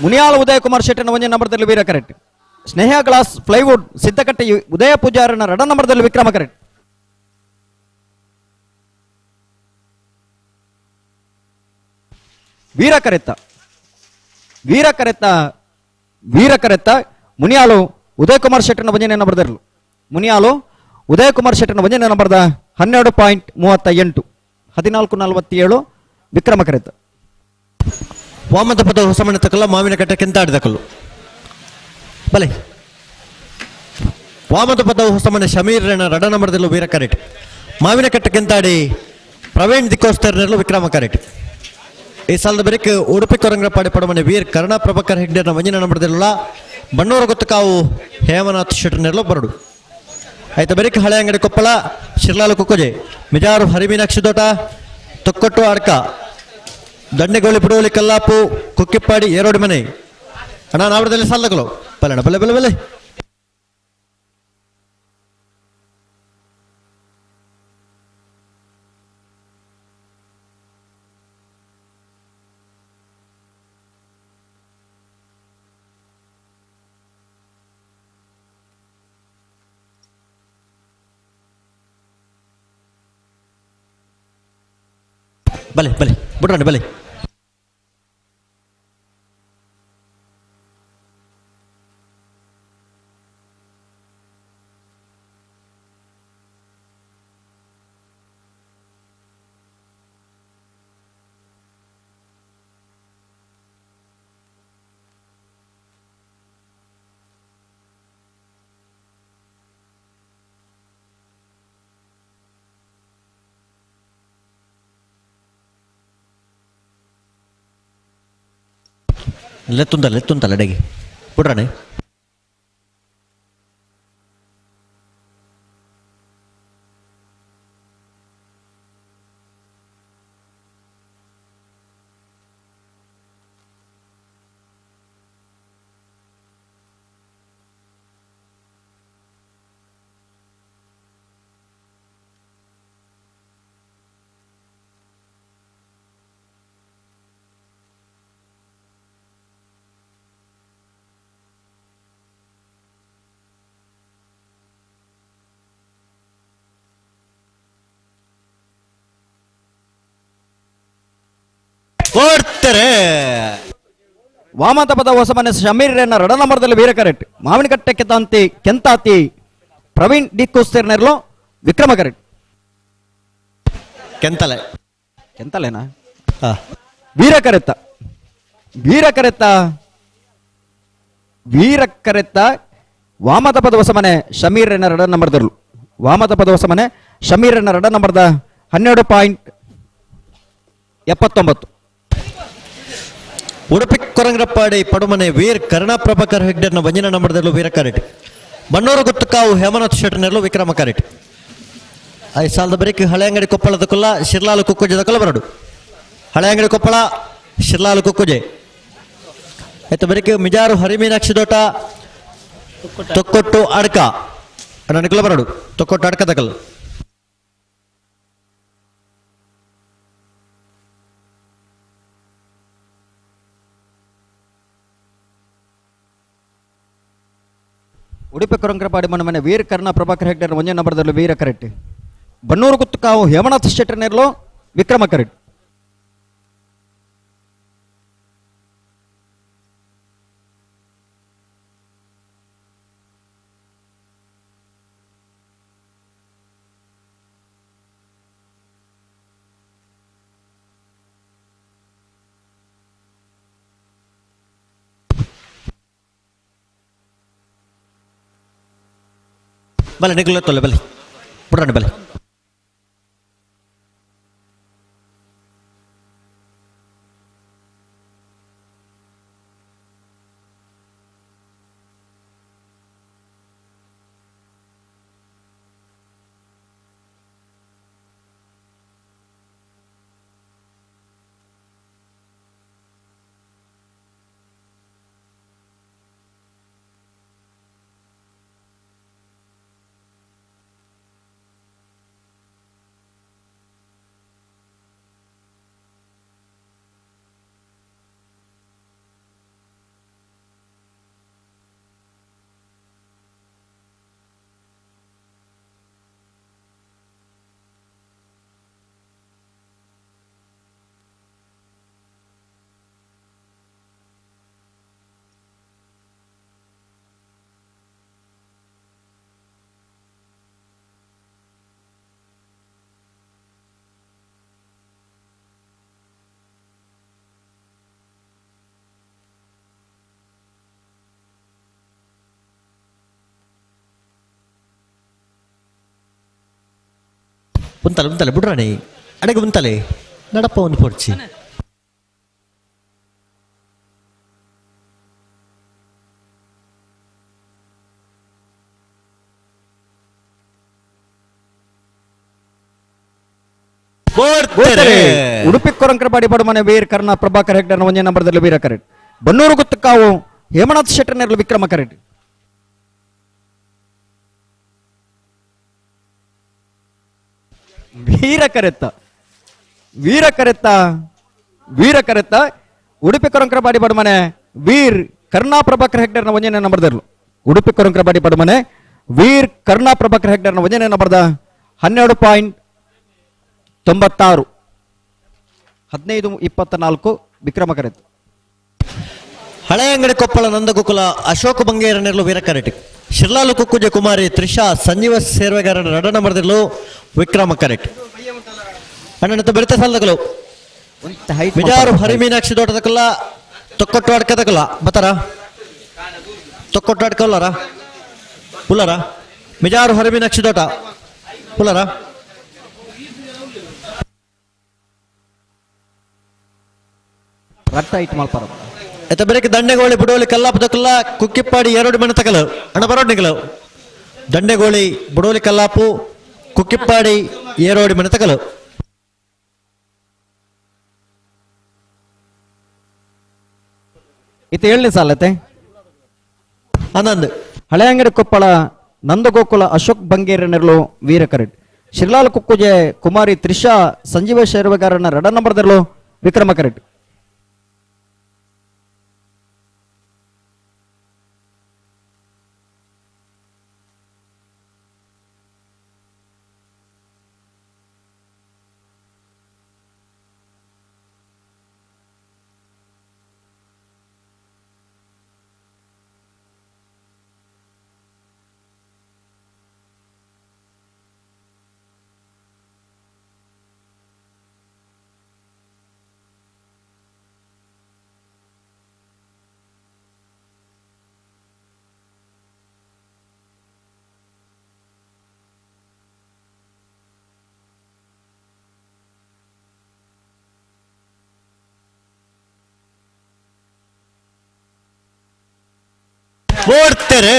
ಮುನಿಯಾಲ ಉದಯ ಕುಮಾರ್ ಶೆಟ್ಟನ ಒಂಜಿ ನಂಬರ್ದಲ್ಲಿ Veera correct. Sneha glass plywood Siddakatte Udaya ಪೂಜಾರನ ರಡ ನಂಬರ್ದಲ್ಲಿ ವಿಕ್ರಮ ಕರೆಕ್ಟ್. ವೀರ ಕರೆತ್ತ ವೀರ ಕರೆತ್ತ ವೀರ ಕರೆತ್ತ ಮುನಿಯಾಲು ಉದಯ ಕುಮಾರ್ ಶೆಟ್ಟನ ಒಂಜನೇ ನಂಬರ್ದಲ್ಲಿ ಮುನಿಯಾಲು ಉದಯ ಕುಮಾರ್ ಶೆಟ್ಟನ ಒಂಜನೇ ನಂಬರ್ದ 12.38 14.47 ವಿಕ್ರಮ ಕರೆತ್ತ. ವಾಮಂತ ಪದ ಹೊಸಮನೆ ತಕಲ್ಲ ಮಾವಿನ ಕಟ್ಟೆ ಕೆಂತಾಡಿದಕಲ್ಲು ಬಲೆ. ವಾಮಂತ ಪದ ಹೊಸಮನೆ ಶಮೀರ್ ರಡ ನಂಬರ್ದಲ್ಲೂ ವೀರ ಕರೆಟ್. ಮಾವಿನ ಕಟ್ಟೆ ಕೆಂತಾಡಿ ಪ್ರವೀಣ್ ದಿಕ್ಕೋಸ್ತರ್ನಲ್ಲೂ ವಿಕ್ರಮ ಕರೆಟ್. ಈ ಸಾಲದ ಬರೀಕ್ ಉಡುಪಿ ಕೊರಂಗ್ರಪಾಡಿ ಪಡಮನೆ ವೀರ್ ಕರುಣಾ ಪ್ರಭಾಕರ್ ಹೆಗ್ಡೆನ ಮಂಜಿನ ನಂಬರ್ದಲ್ಲ ಬಣ್ಣೂರ ಗೊತ್ತಕಾವು ಹೇಮನಾಥ್ ಶೆಟ್ಟರ್ನೆಲ್ಲೋ ಬರಡು. ಆಯ್ತು ಬರೀಕ್ ಹಳೆ ಅಂಗಡಿ ಕೊಪ್ಪಳ ಶಿರ್ಲಾಲು ಕುಕ್ಕೊಜೆ ಮಿಜಾರು ಹರಿಮೀನಾಕ್ಷಿ ತೋಟ ತೊಕ್ಕಟ್ಟು ಅಡ್ಕ ದಂಡೆಗೋಳಿ ಪುಡೋಲಿ ಕಲ್ಲಾಪು ಕುಕ್ಕಿಪ್ಪಾಡಿ ಏರೋಡಿ ಮನೆ ಅಣ್ಣ ನಾವಡದಲ್ಲಿ ಸಾಲದಗಳು ಬಲೆ ಬಲೆ ಬಲೆ ಬಲೆ. ಬಲೆ ಬಲೆ ಬಿಡ್ರಣ್ಣ ಬಲೆ. ಲೆತ್ತುಂತಲ್ಲ ಲೆತ್ತುಂತಲ್ಲ ಅಡೆಗೆ ಬಿಡ್ರಣ್ಣ. ಕೊಡ್ತಾರೆ. ವಾಮಂತ ಪದ ಹೊಸಮನೆ ಶಮೀರ್ ರಡ ನಂಬರ್ದಲ್ಲಿ ವೀರ ಕರೆಕ್ಟ್. ಮಾವಿನಕಟ್ಟೆ ಕೆತಾಂತಿ ಕೆಂತಾತಿ ಪ್ರವೀಣ್ ಡಿ ಕೋಸ್ತೇರ್ನೆರ್ಲೋ ವಿಕ್ರಮ ಕರೆಕ್ಟ್. ಕೆಂತಲೆ ಕೆಂತಲೆನಾ? ವೀರ ಕರೆತ್ತ ವೀರ ಕರೆತ್ತ ವೀರ ಕರೆತ್ತ ವಾಮತ ಪದ ಹೊಸಮನೆ ಶಮೀರ್ ರಡ ನಂಬರ್ದರ್ಲು ವಾಮತ ಪದ ಹೊಸಮನೆ ಶಮೀರ್ ರಡ ನಂಬರ್ದ 12.79. ಉಡುಪಿ ಕೊರಂಗ್ರಪ್ಪಾಡಿ ಪಡುಮನೆ ವೀರ್ ಕರುಣಾ ಪ್ರಭಾಕರ್ ಹೆಗ್ಡೆನ ವಂಜನ ನಂಬರ್ದಲ್ಲೂ ವೀರ ಕರೆಟ್. ಬಣ್ಣೂರು ಗುತ್ತಕಾವು ಹೇಮನಾಥ್ ಶೆಟ್ಟರ್ನೆಲ್ಲೂ ವಿಕ್ರಮ ಕರೆಟ್. I ಸಾಲದ ಬರೀಕ್ ಹಳೆಯಂಗಡಿ ಕೊಪ್ಪಳದ ಕೊಲ್ಲ ಶಿರ್ಲಾಲು ಕುಕ್ಕುಜದ ಕೊಲ್ಲ ಬರಡು. ಹಳೆಯಂಗಡಿ ಕೊಪ್ಪಳ ಶಿರ್ಲಾಲು ಕುಕ್ಕುಜೆ. ಆಯ್ತು ಬರೀಕ್ ಮಿಜಾರು ಹರಿಮೀನಾಕ್ಷಿ ದೋಟ ತೊಕ್ಕೊಟ್ಟು ಅಡ್ಕ ನನಗೆ ಬರಡು ತೊಕ್ಕೊಟ್ಟು ಅಡ್ಕ ತಕಲ್. ಉಡುಪಿ ಕೊರಂಗ್ರಪಾಡಿ ಮನೆ ವೀರ ಕರ್ಣ ಪ್ರಭಾಕರ್ ಹೆಗ್ಡೆರ ಒಂದೇ ನಂಬರ್ದಲ್ಲಿ ವೀರ ಕರೆಕ್ಟ್. ಬನ್ನೂರು ಗುತ್ತಕಾವು ಹೇಮನಾಥ ಶೆಟ್ಟರ್ನೆರ್ಲೋ ವಿಕ್ರಮ ಕರೆಕ್ಟ್. ಬಲೆ ನಿಗುಲ ತೊಲೆ ಬಲೆ ಪುಡಾಣಿ ಬಲೆ. ಉಂತಲೆ ಉಂತಲೆ ಬುಡ್ರಾಣಿ ಅಡೆಗೆ ಉಂತಲೆ ನಡಪ ಒಂದು ಪೊರ್ಚಿ ಉಡುಪಿ ಕೊರಂಕರಪಾಡಿ ಪಡುಮನೆ ವೀರ್ ಕರ್ಣ ಪ್ರಭಾಕರ್ ಹೆಗ್ಡನ ಒಂದೇ ನಂಬರ್ದಲ್ಲಿ ವೀರ ಕರೆಟ್ ಬನ್ನೂರು ಗುತ್ತಕಾವು ಹೇಮನಾಥ್ ಶೆಟ್ಟರ್ನೆರಲು ವಿಕ್ರಮ ಕರೆಟ್ ವೀರ ಕರೆತ್ತ ವೀರ ಕರೆತ್ತ ವೀರ ಕರೆತ್ತ ಉಡುಪಿ ಕೊರಂಕರಪಾಡಿ ಪಡುಮನೆ ವೀರ್ ಕರ್ಣಾ ಪ್ರಭಾಕರ್ ಹೆಗ್ಡರ್ನ ಒಂದೇ ನಂಬರ್ದರ್ಲು ಉಡುಪಿ ಕೊರಂಕರಪಾಡಿ ಪಡುಮನೆ ವೀರ್ ಕರ್ಣಾ ಪ್ರಭಾಕರ್ ಹೆಗ್ಡರ್ನ ಒಂದೇ ನಂಬರ್ದ 12.96 15.24 ವಿಕ್ರಮ ಕರೆತ್. ಹಳೆಯಂಗಡಿ ಕೊಪ್ಪಳ ನಂದಗೋಕುಲ ಅಶೋಕ ಬಂಗೇರನೆರಲು ವೀರ ಕರೆಟ್ ಶಿರ್ಲಾಲು ಕುಕ್ಕುಜೆ ಕುಮಾರಿ ತ್ರಿಷಾ ಸಂಜೀವ ಸೇರ್ವೆಗಾರನ ರಡ ನಂಬರ್ದಿರಲು ವಿಕ್ರಮ ಕರೆಟ್ ಅಣ್ಣನ ಬೆರಿತ ಸಾಲದಕಲು ಬಿಜಾರು ಹರಿಮೀನಾಕ್ಷಿ ದೋಟದಕಲ್ಲ ತೊಕ್ಕೊಟ್ಟು ಅಡ್ಕದಕಲ್ಲ ಬತ್ತಾರ ತೊಕ್ಕೊಟ್ಟು ಅಡ್ಕಲ್ಲಾರ ಉಲ್ಲರ ಮಿಜಾರು ಹರಿಮೀನಾಕ್ಷಿ ದೋಟ ಉಲ್ಲರ ರಟ್ಟ ಐಟ್ ಮಲ್ಪರ ಎತ್ತ ಬೆರಕೆ ದಂಡೆಗೋಳಿ ಬುಡೋಲಿ ಕಲ್ಲಾಪು ದಕಲ್ಲ ಕುಕ್ಕಿಪ್ಪಾಡಿ ಎರಡು ಮನೆ ತಕಲು ಅಣ್ಣ ಬರೋಡ್ನಿಗಲು ದಂಡೆಗೋಳಿ ಬುಡೋಲಿ ಕಲ್ಲಾಪು ಕುಕ್ಕಿಪ್ಪಾಡಿ ಏರೋಡಿ ಮನೆ ತಕಲು ಇತ್ತ ಏಳನೇ ಸಾಲತೆ ಆನಂದ್ ಹಳೆಯಂಗಡಿ ಕೊಪ್ಪಳ ನಂದಗೋಕುಲ ಅಶೋಕ್ ಬಂಗೇರನೆರಲು ವೀರ ಕರೆಟ್ ಶಿರ್ಲಾಲ್ ಕುಕ್ಕುಜೆ ಕುಮಾರಿ ತ್ರಿಷಾ ಸಂಜೀವ ಶೇರ್ವೆಗಾರನ ರಡ ನಂಬರ್ದಲ್ಲೂ ವಿಕ್ರಮ ಕರೆಟ್. ಓಡ್ತಾರೆ.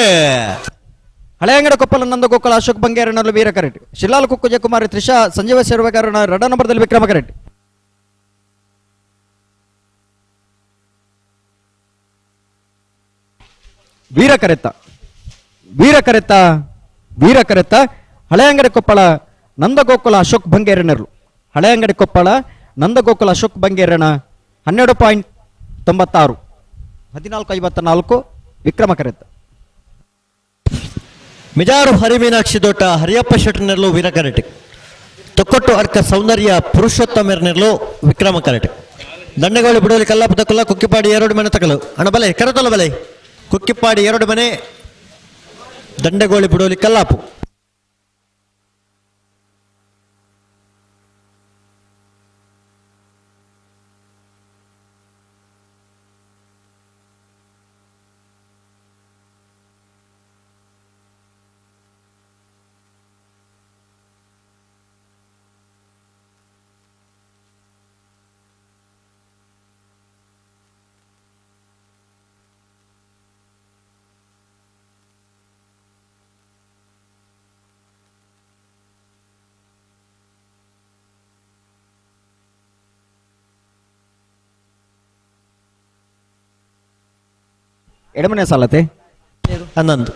ಹಳೆಯಂಗಡ ಕೊಪ್ಪಲ ನಂದಗೋಕುಲ ಅಶೋಕ್ ಬಂಗೇರನಲ್ಲೂ ವೀರ ಕರೆಟ್ ಶಿಲಾಲ್ ಕುಕ್ಕುಜೆ ಕುಮಾರಿ ತ್ರಿಷಾ ಸಂಜೀವ ಸೇರ್ವೆಗಾರನ ರಡ ನಂಬರ್ದಲ್ಲಿ ವಿಕ್ರಮ ಕರೆಟ್. ವೀರ ಕರೆತ್ತ ವೀರ ಕರೆತ್ತ ವೀರ ಕರೆತ್ತ ಹಳೆಯಂಗಡಿ ಕೊಪ್ಪಳ ನಂದಗೋಕುಲ ಅಶೋಕ್ ಬಂಗೇರನರು ಹಳೆಯಂಗಡಿ ಕೊಪ್ಪಳ ನಂದಗೋಕುಲ ಅಶೋಕ್ ಬಂಗೇರನ 12.96 14.54 ವಿಕ್ರಮ ಕರೆತ್ತ. ಮಿಜಾರು ಹರಿಮೀನಾಕ್ಷಿ ದೋಟ ಹರಿಯಪ್ಪ ಶೆಟ್ಟರ್ನೆರಲು ವೀರ ಕರೆಟ್ ತೊಕ್ಕೊಟ್ಟು ಅರ್ಕ ಸೌಂದರ್ಯ ಪುರುಷೋತ್ತಮರ್ನೆರಲು ವಿಕ್ರಮ ಕರೆಟ್ ದಂಡೆಗೋಳಿ ಬುಡೋಲಿ ಕಲ್ಲಾಪು ತಕ್ಕಲ್ಲ ಕುಕ್ಕಿಪಾಡಿ ಎರಡು ಮನೆ ತಕಲು ಅಣ್ಣ ಬಲೆ ಕರೆತಲ್ಲ ಬಲೆ ಕುಕ್ಕಿಪಾಡಿ ಎರಡು ಮನೆ ದಂಡೆಗೋಳಿ ಬುಡೋಲಿ ಕಲ್ಲಾಪು. ಎಡಮನೆ ಸಾಲತೆ 11.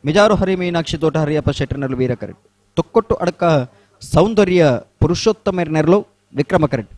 Mijar ಹರಿ ಮೀನಾಕ್ಷಿ ತೋಟ ಹರಿಯಪ್ಪ ಶೆಟ್ಟರ್ನರ್ಲು ವೀರ ಕರೆಟ್. ತೊಕ್ಕೊಟ್ಟು ಅಡಕ ಸೌಂದರ್ಯ ಪುರುಷೋತ್ತಮರ್ನೆರ್ಲು ವಿಕ್ರಮ ಕರೆಟ್.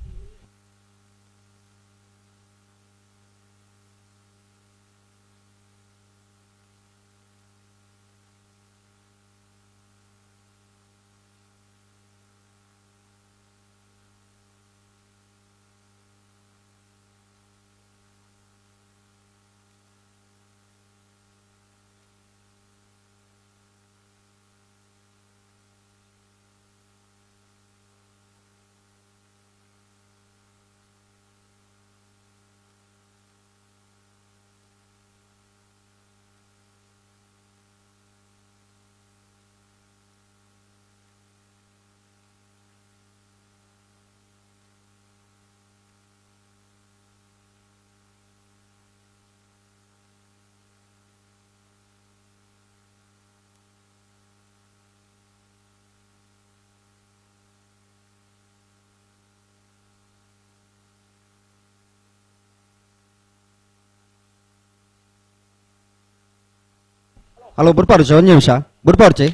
ಹಲೋ ಬುಡ್ಪಾಡ್ಚೆ, ಒಂದು ನಿಮಿಷ ಬುಡ್ಪಾಡ್ಚೆ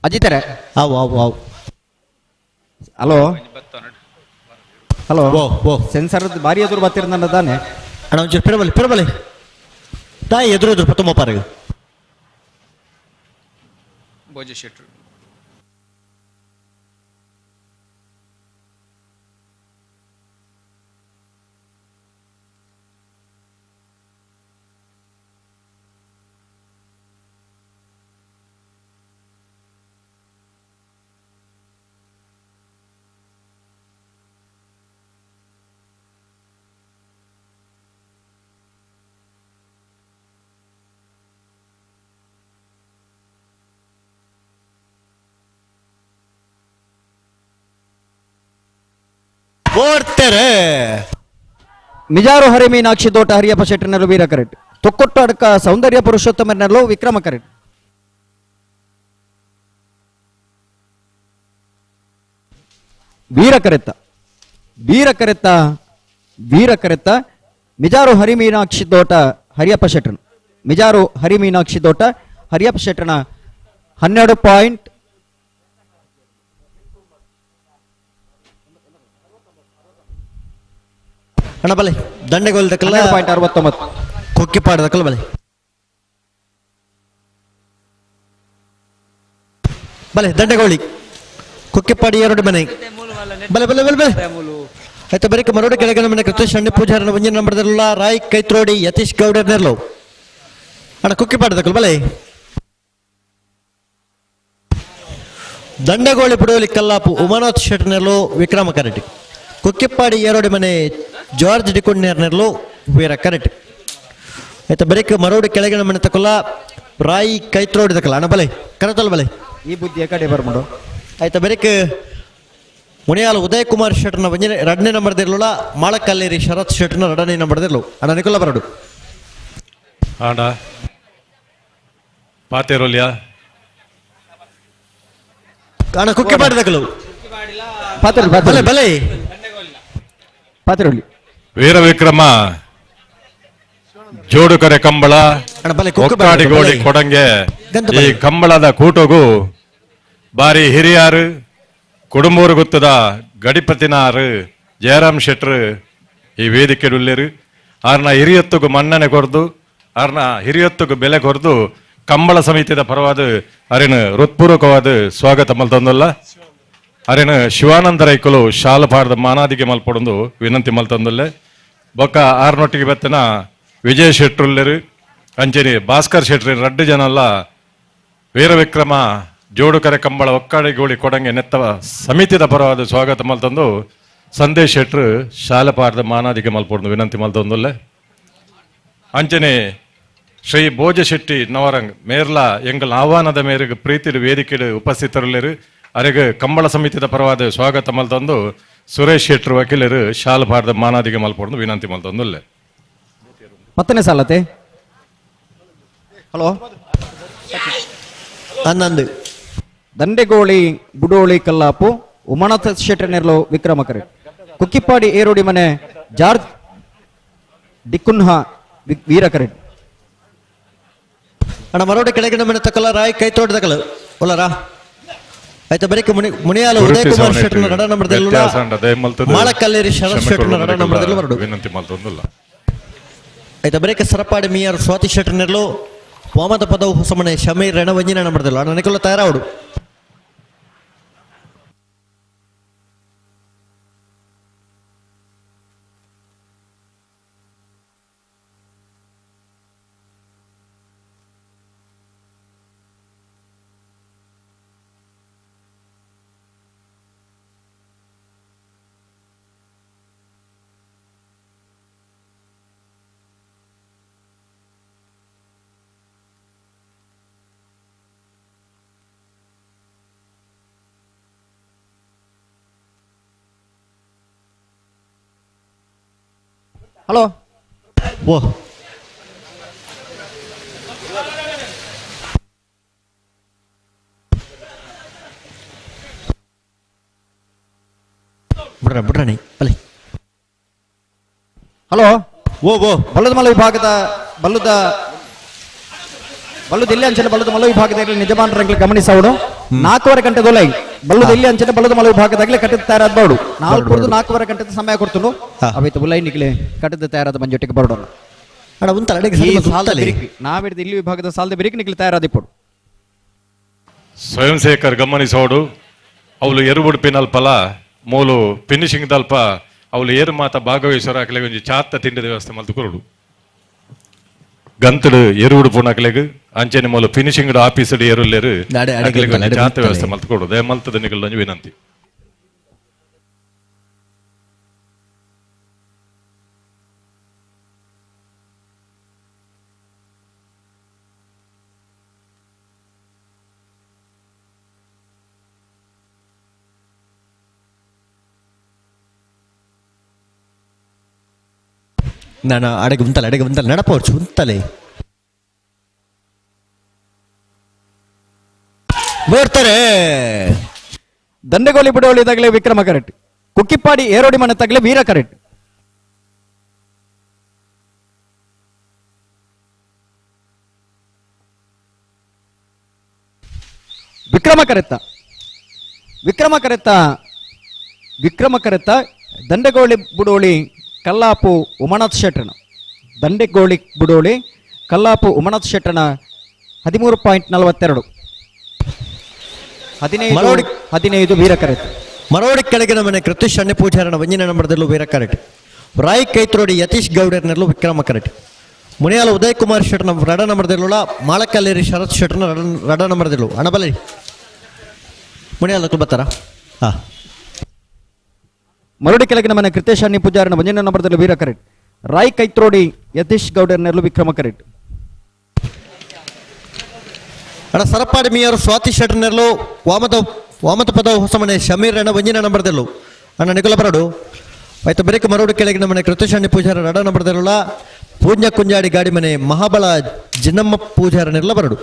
ಅಜಿತರೆ. ಅವು ಅವು ಅವು hello hello sensor ಭಾರಿ ಎದುರು ಬರ್ತಿರ ತಾನೆ. ಅಣ್ಣ ಒಂಚೂರು ಪಿರಬಲಿ ಪಿರಬಲಿ ತಾಯಿ ಎದುರು ಎದುರು ಪತ್ತೊಂಬ ಪಾರಗ ಭೋಜ ಶೆಟ್ರು. ಓಡ್ತಾರೆ. ಮಿಜಾರು ಹರಿ ಮೀನಾಕ್ಷಿ ತೋಟ ಹರಿಯಪ್ಪ ಶೆಟ್ಟರ್ನಲ್ಲೂ ವೀರ ಕರೆಟ್. ತೊಕ್ಕೊಟ್ಟು ಅಡಕ ಸೌಂದರ್ಯ ಪುರುಷೋತ್ತಮರ್ನಲ್ಲೂ ವಿಕ್ರಮ ಕರೆಟ್. ವೀರ ಕರೆತ್ತ ವೀರ ಕರೆತ್ತ ವೀರ ಕರೆತ್ತ ಮಿಜಾರು ಹರಿ ಮೀನಾಕ್ಷಿ ತೋಟ ಹರಿಯಪ್ಪ ಶೆಟ್ಟರ್ನ ಮಿಜಾರು ಹರಿ ಮೀನಾಕ್ಷಿ ತೋಟ ಹರಿಯಪ್ಪ ಶೆಟ್ಟರ್ನ 12 ಪಾಯಿಂಟ್ ಅಣ್ಣ ಬಲೆ ದಂಡೆಗೋಲ್ದಕ್ಕಲ್ಲ 12.69 ಕೊಕ್ಕಿಪಾಡದಕ್ಕಲ್ಲ ಬಲೆ ಬಲೆ ದಂಡೆಗೋಳಿ ಕೊಕ್ಕಿಪಾಡಿ ಎರಡು ಮನೆ ಬಲೆ ಬಲೆ ಬಲೆ ಬಲೆ ಆಯ್ತು. ಬರೀಕ ಮರೋಡಿ ಕೆಳಗಿನ ಮನೆ ಕೃತೇಶ್ ಅಣ್ಣ ಪೂಜಾರನ ಒಂಜಿನ ನಂಬರ್ದಲ್ಲ ರಾಯ್ ಕೈತ್ರೋಡಿ ಯತೀಶ್ ಗೌಡರ್ ನೆರ್ಲು. ಅಣ್ಣ ಕುಕ್ಕಿಪಾಡದಕ್ಕಲ್ಲ ಬಲೆ ದಂಡೆಗೋಳಿ ಪುಡೋಲಿ ಕಲ್ಲಾಪು ಉಮಾನಾಥ್ ಶೆಟ್ಟರ್ನೆರ್ಲು ವಿಕ್ರಮ ಕರೆಟಿ. ಕುಕ್ಕಿಪ್ಪಾಡಿ ಏರೋಡಿ ಮನೆ ಜಾರ್ಜ್ ಡಿಕೊಂಡ್ನೇರ್ನೆರ್ಲು ವೀರ ಕರೆಟ್. ಆಯ್ತಾ ಬರೀಕ ಮರೋಡಿ ಕೆಳಗಿನ ಮನೆ ತಕೊಲ್ಲ ರಾಯಿ ಕೈತ್ರೋಡಿ ತಕಲ್ಲ ಅಣ್ಣ ಬಲೆ ಕರತಲ್ಲ ಬಲೆ ಈ ಬುದ್ಧಿಯ ಕಡೆ ಬರ್ಮಡು. ಆಯ್ತಾ ಬರೀಕ ಮುನಿಯಾಲ ಉದಯ್ ಕುಮಾರ್ ಶೆಟ್ಟರ್ನ ಒಂಜನೇ ಎರಡನೇ ನಂಬರ್ದಿರ್ಲಲ್ಲ ಮಾಳಕಲ್ಲೇರಿ ಶರತ್ ಶೆಟ್ಟರ್ನ ಎರಡನೇ ನಂಬರ್ದಿರ್ಲು ಅಣ್ಣ ನಿಕೊಲ್ಲ ಬರಡು. ಆಂಡ ಪಾತೇರೋಲಿಯಾ ಅಣ್ಣ ಕುಕ್ಕಿಪಾಡಿ ತಕಲು ಬಲೆ ಬಲೆ ಪಾತ್ರೋಲಿ. ವೀರ ವಿಕ್ರಮ ಜೋಡುಕರೆ ಕಂಬಳ ಒಕ್ಕಾಡಿಗೋಳಿ ಕೊಡಂಗೆ ಈ ಕಂಬಳದ ಕೂಟಗೂ ಬಾರಿ ಹಿರಿಯಾರು ಕುಡುಂಬೂರು ಗುತ್ತದ ಗಡಿಪತಿನಾರು ಜಯರಾಮ್ ಶೆಟ್ರು ಈ ವೇದಿಕೆ ಆರ್ನ ಹಿರಿಯೊತ್ತುಗು ಮನ್ನಣೆ ಕೊರ್ದು ಆರ್ನ ಹಿರಿಯೊತ್ತುಗು ಬೆಲೆ ಕೊರ್ದು ಕಂಬಳ ಸಮಿತಿದ ಪರವಾದ ಅರಿನ ಹೃತ್ಪೂರ್ವಕವಾದ ಸ್ವಾಗತ ಮಲ್ತಂದಲ್ಲ. ಅರಿನ ಶಿವಾನಂದ ರೈಕುಲು ಶಾಲಪಾಡದ ಮಾನಾದಿಗೆ ಮಲ್ಪಡೊಂದು ವಿನಂತಿ ಮಲ್ತಂದಲ್ಲೇ. ಬೊಕ್ಕ ಆರ್ನೊಟ್ಟಿಗೆ ಬತ್ತನ ವಿಜಯ ಶೆಟ್ರುಲ್ಲೆರು ಅಂಚೆನಿ ಭಾಸ್ಕರ್ ಶೆಟ್ರು ರಡ್ಡು ಜನ ಅಲ್ಲ ವೀರವಿಕ್ರಮ ಜೋಡುಕರೆ ಕಂಬಳ ಒಕ್ಕಾಡಿಗೋಳಿ ಕೊಡಂಗೆ ನೆತ್ತವ ಸಮಿತಿದ ಪರವಾದ ಸ್ವಾಗತ ಮಲ್ತಂದು ಸಂದೇಶ್ ಶೆಟ್ರು ಶಾಲಪಾಡದ ಮಾನಾದಿಗೆ ಮಲ್ಪಡೊಂದು ವಿನಂತಿ ಮಲ್ತಂದಲ್ಲೇ. ಅಂಚನೆ ಶ್ರೀ ಭೋಜ ಶೆಟ್ಟಿ ನವರಂಗ್ ಮೇರ್ಲಾ ಎಂಗಲ್ ಆಹ್ವಾನದ ಮೇರೆಗೆ ಪ್ರೀತಿ ವೇದಿಕೆ ಉಪಸ್ಥಿತರಲ್ಲಿರು ಅರೆಗೆ ಕಂಬಳ ಸಮಿತಿದ ಪರವಾದ ಸ್ವಾಗತ ಮಲ್ತಂದು ಸುರೇಶ್ ಶೆಟ್ರು ವಕೀಲರು ಶಾಲಪಾಡದ ಮಾನಾದಿಗೆ ಮಲ್ಪಡೊಂದು ವಿನಂತಿ ಮಲ್ತಂದುಲ್ಲೆ. ಪತ್ತನೇ ಸಾಲತೆ. ಹಲೋ 11 ದಂಡೆಗೋಳಿ ಬುಡೋಳಿ ಕಲ್ಲಾಪು ಉಮಾನಾಥ ಶೆಟ್ಟರ್ನೆರ್ಲು ವಿಕ್ರಮ ಕರೆ. ಕುಕ್ಕಿಪ್ಪಾಡಿ ಏರೋಡಿ ಮನೆ ಜಾರ್ಜ್ ಡಿಕುನ್ಹಾ ವೀರ ಕರೆ. ಅಣ್ಣ ಮರೋಡಿ ಕೆಳಗಿನ ಮನೆ ತಕಲ ರಾಯ್ ಕೈ ತೋಟದಕಲು ಒಲ್ಲರಾ ಆಯ್ತಾ ಬರೀಕ ಮುನಿ ಮುನಿಯಾಲ ಉದಯ ಕುಮಾರ್ ಶೆಟ್ಟರ್ ರಡ ನಂಬರ್ದಲ್ಲ ಮಾಳಕಲ್ಲೇರಿ ಶರತ್ ಶೆಟ್ಟರ್ ರಡ ನಂಬರ್ದಲ್ಲ ಬರಡು ವಿನಂತಿ ಮಲ್ತೊಂದುಲ್ಲ. ಆಯ್ತಾ ಬರೀಕ ಸರಪಾಡಿ ಮಿಯರ್ ಸ್ವಾತಿ ಶೆಟ್ಟರ್ ನೆರ್ಲು ವಾಮದ ಪದವು ಹೊಸಮನೆ ಶಮೀರ್ ರಣವಂಜಿನ ನಂಬರ್ದಲ್ಲ ಅಣ್ಣ ನಿಕುಲ ತಯಾರಾವಡು. ಹಲೋ ಓ ಬಿಡ್ರ ಬಿಡ್ರಣಿ ಬಲೆ. ಹಲೋ ಓ ಓ ಬಲ್ಲದ ಮಲ ವಿಭಾಗದ ಬಲ್ಲದ ಬಲ್ಲದ ಇಲ್ಲಿ ಅಂಚನೆ ಬಲ್ಲದ ಮಲ ವಿಭಾಗದಲ್ಲಿ ನಿಜಮಾನರಂಗ್ಲಿ ಗಮನಿಸೋಡು. 4:30 ಗಂಟೆ ದೊಲೈ ಬಲ್ಲದ ಇಲ್ಲಿ ಅಂಚನೆ ಬಲ್ಲದ ಮಲ ವಿಭಾಗದಾಗಲೇ ಕಟ್ಟಿದ ತಯಾರಾದ ಬೋರ್ಡು 4:30 ಗಂಟೆ ಸಮಯ ಕೊಡ್ತನು ಅವೈತು ಬುಲೈ ನಿಕ್ಲೆ ಕಟ್ಟಿದ ತಯಾರಾದ ಮಂಜೊಟ್ಟಿಗೆ ಬರೋಣ. ಅಣ್ಣ ಉಂತಲ್ಲ ಅಡಿಗೆ ಸರಿ ಬಂತು, ಉಂತಲೆ. ನಾವಿಡ್ದು ಇಲ್ಲಿ ವಿಭಾಗದ ಸಾಲದ ಬಿರಿಕ್ ನಿಕ್ಲೆ ತಯಾರಾದ ಇಪ್ಪಡು. ಸ್ವಯಂ ಸೇವಕರು ಗಮನಿಸೋಡು. ಅವಳು ಎರುಬುಡುಪಿನಲ್ಪಲ ಮೂಲು ಫಿನಿಶಿಂಗ್ ದಲ್ಪ ಅವಳು ಏರು ಮಾತ ಭಾಗವಹಿಸೋರು ಅಕಲೆಗ್ ಒಂಜಿ ಚಾತ್ತ ತಿಂಡಿದ ವ್ಯವಸ್ಥೆ ಮಲ್ತು ಕೊರಡು. ಗಂತಡು ಎರುವುಡು ಪುಣಕಲೆಗ್ ಅಂಚನೆ ಮೂಲು ಫಿನಿಶಿಂಗ್ ಆಫೀಸ್ ಏರುಲ್ಲೇರು ಅಕಲೆಗ್ ಒಂಜಿ ಚಾತ್ತ ವ್ಯವಸ್ಥೆ ಮಲ್ತು ಕೊಡು. ದಯಮಲ್ತದ ನಿಗಲ್ ಒಂಜಿ ವಿನಂತಿ. ನಾನು ಅಡಗೆ ಉಂತಲೆ ಅಡಗೆ ಉಂತಲೆ ನಡಪೋರ್ಚು ಉಂತಲೆ ಬರ್ತಾರೆ. ದಂಡೆಗೋಲಿ ಬಿಡೋಳಿ ತಗಲೆ ವಿಕ್ರಮ ಕರೆಕ್ಟ್, ಕುಕ್ಕಿಪ್ಪಾಡಿ ಏರೋಡಿ ಮನೆ ತಗಲೆ ವೀರ ಕರೆಕ್ಟ್. ವಿಕ್ರಮ ಕರೆತ್ತ ವಿಕ್ರಮ ಕರೆತ್ತ ವಿಕ್ರಮ ಕರೆತ್ತ ದಂಡೆಗೋಳಿ ಬುಡೋಳಿ ಕಲ್ಲಾಪು ಉಮನಾಥ್ ಶೆಟ್ಟನ ದಂಡೆಗೋಳಿ ಬುಡೋಳಿ ಕಲ್ಲಾಪು ಉಮನಾಥ್ ಶೆಟ್ಟನ 13.42 15 15 ವೀರ ಕರೆತ್. ಮರೋಡಿ ಕೆಳಗಿನ ಮನೆ ಕೃತಿಶ್ ಅಣ್ಣೆ ಪೂಜಾರನ ಒಂಜಿನ ನಂಬರ್ದಲ್ಲೂ ವೀರ ಕರೆಟ್. ರಾಯ್ ಕೈತ್ರೋಡಿ ಯತೀಶ್ ಗೌಡರ್ನಲ್ಲೂ ವಿಕ್ರಮ ಕರೆಟ್. ಮುನಿಯಾಲ ಉದಯ್ ಕುಮಾರ್ ಶೆಟ್ಟನ ರಡ ನಂಬರ್ದಲ್ಲೂ ಮಾಳಕಲ್ಲೇರಿ ಶರತ್ ಶೆಟ್ಟನ ರಡ ನಂಬರ್ದಲ್ಲೂ ಅಣಬಲಿ ಮುನಿಯಾಲ ಬರ್ತಾರ. ಹಾ ಮರಡಿ ಕೆಳಗಿನ ಮನೆ ಕೃತೇಶ್ ಅಣ್ಣಿ ಪೂಜಾರನ ಒಂಜಿನ ನಂಬರ್ದಲ್ಲಿ ವೀರ ಕರೆಟ್. ರಾಯ್ ಕೈತ್ರೋಡಿ ಯತೀಶ್ ಗೌಡರ್ನಲ್ಲೂ ವಿಕ್ರಮ ಕರೆಟ್. ಅಣ್ಣ ಸರಪಾಡಿ ಮಿಯರು ಸ್ವಾತಿ ಶೆಟ್ಟರ್ನೆಲ್ಲೂ ವಾಮದ ವಾಮತ ಪದವು ಹೊಸಮನೆ ಶಮೀರ್ ಅಣ್ಣ ಒಂಜಿನ ನಂಬರ್ದಲ್ಲೂ ಅಣ್ಣ ನಿಕುಲ ಬರಡು. ಆಯ್ತು ಬರೀಕ ಮರೋಡು ಕೆಳಗಿನ ಮನೆ ಕೃತೇಶ್ ಅಣ್ಣಿ ಪೂಜಾರ ರಡ ನಂಬರ್ದಲ್ಲ ಪೂಜ್ಯ ಕುಂಜಾಡಿ ಗಾಡಿ ಮನೆ ಮಹಾಬಲ ಜಿನ್ನಮ್ಮ ಪೂಜಾರನೆಲ್ಲ ಬರಡು.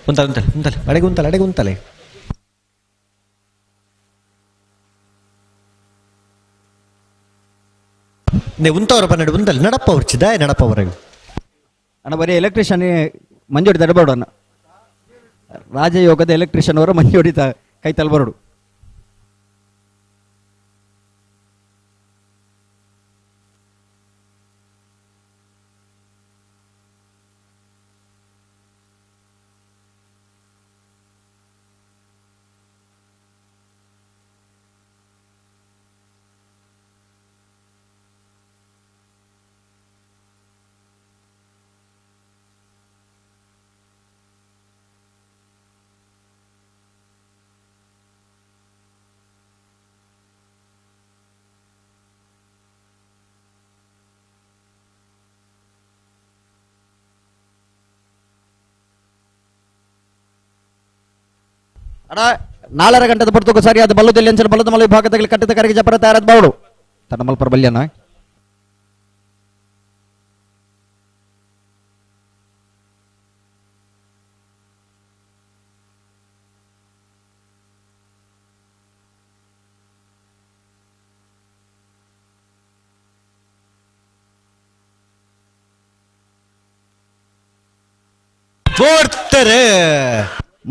ಉಂತಲೆ ಉಂತಲೆ ಉಂತಲೆ ಅಡೆಗೆ ಉಂತಲೆ ಅಡೆಗೆ ಉಂತಲೆ. ನೀವು ಉಂತವರ ಪನ್ನೆರಡು ಉಂತಲೆ ನಡಪ್ಪ ಅವ್ರು ದಾಯ ನಡಪ್ಪ ಅವರಿಗೆ. ಅಣ್ಣ ಬರೀ ಎಲೆಕ್ಟ್ರಿಷಿಯನ್ ಮಂಜೋಡಿ ತಡಬೇಡ ಅಣ್ಣ. ರಾಜಯೋಗದ ಎಲೆಕ್ಟ್ರಿಷಿಯನ್ ಅವರು ಮಂಜೋಡಿ ಕೈ ತಲಬರಡು. ಅಡ 4.5 ಗಂಟೆದ ಪೊರ್ತುಗು ಸರಿಯಾದ ಬಲ್ಲುದಲ್ಲಿ ಅಂಚನೆ ಬಲ್ಲದ ಮಲ್ಲ ವಿಭಾಗದಲ್ಲಿ ಕಟ್ಟಿದ ಕರೆಗೆ ಜಪರ ತಯಾರಾದ ಬಾವುಡು ತನ್ನಮಲ್ಪರ ಬಲ್ಯನ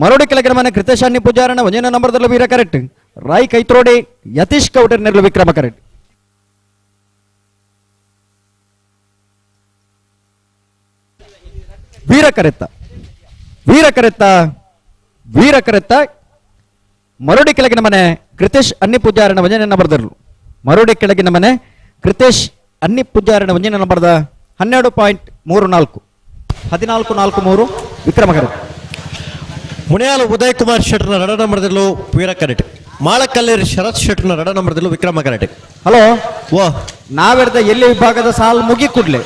ಮರೋಡಿ ಕೆಳಗಿನ ಮನೆ ಕೃತೇಶಾನ್ಯ ಪೂಜಾರಣ ಒಂಜನ ನಂಬರ್ದಲ್ಲಿ ವೀರ ಕರೆಕ್ಟ್ ರಾಯ್ ಕೈತ್ರೋಡಿ ಯತೀಶ್ ಕೌಟರ್ ನೆರಳು ವಿಕ್ರಮ ಕರೆಕ್ಟ್. ವೀರ ಕರೆತ್ತ ವೀರ ಕರೆತ್ತ ವೀರ ಕರೆತ್ತ ಮರೋಡಿ ಕೆಳಗಿನ ಮನೆ ಕೃತೇಶ್ ಅನ್ನಿ ಪೂಜಾರಣ ಒಂಜನ ನಂಬರ್ದರು. ಮರೋಡಿ ಕೆಳಗಿನ ಮನೆ ಕೃತೇಶ್ ಅನ್ನಿ ಪೂಜಾರಣ ಒಂಜನ ನಂಬರ್ದ 12.34 14.43 ವಿಕ್ರಮ ಕರೆಕ್ಟ್. ಮುನಿಯಾಲ ಉದಯ್ ಕುಮಾರ್ ಶೆಟ್ಟರ್ನ ರಡ ನಂಬರ್ದಲ್ಲೂ ವೀರ ಕರೆಕ್ಟ್. ಮಾಳಕಲ್ಲೇರಿ ಶರತ್ ಶೆಟ್ಟರ್ನ ರಡ ನಂಬರ್ದಲ್ಲೂ ವಿಕ್ರಮ ಕರೆಕ್ಟ್. ಹಲೋ ಓ ನಾವೆರ್ದ ಎಲ್ಲಿ ವಿಭಾಗದ ಸಾಲು ಮುಗಿ ಕೂಡ್ಲೆ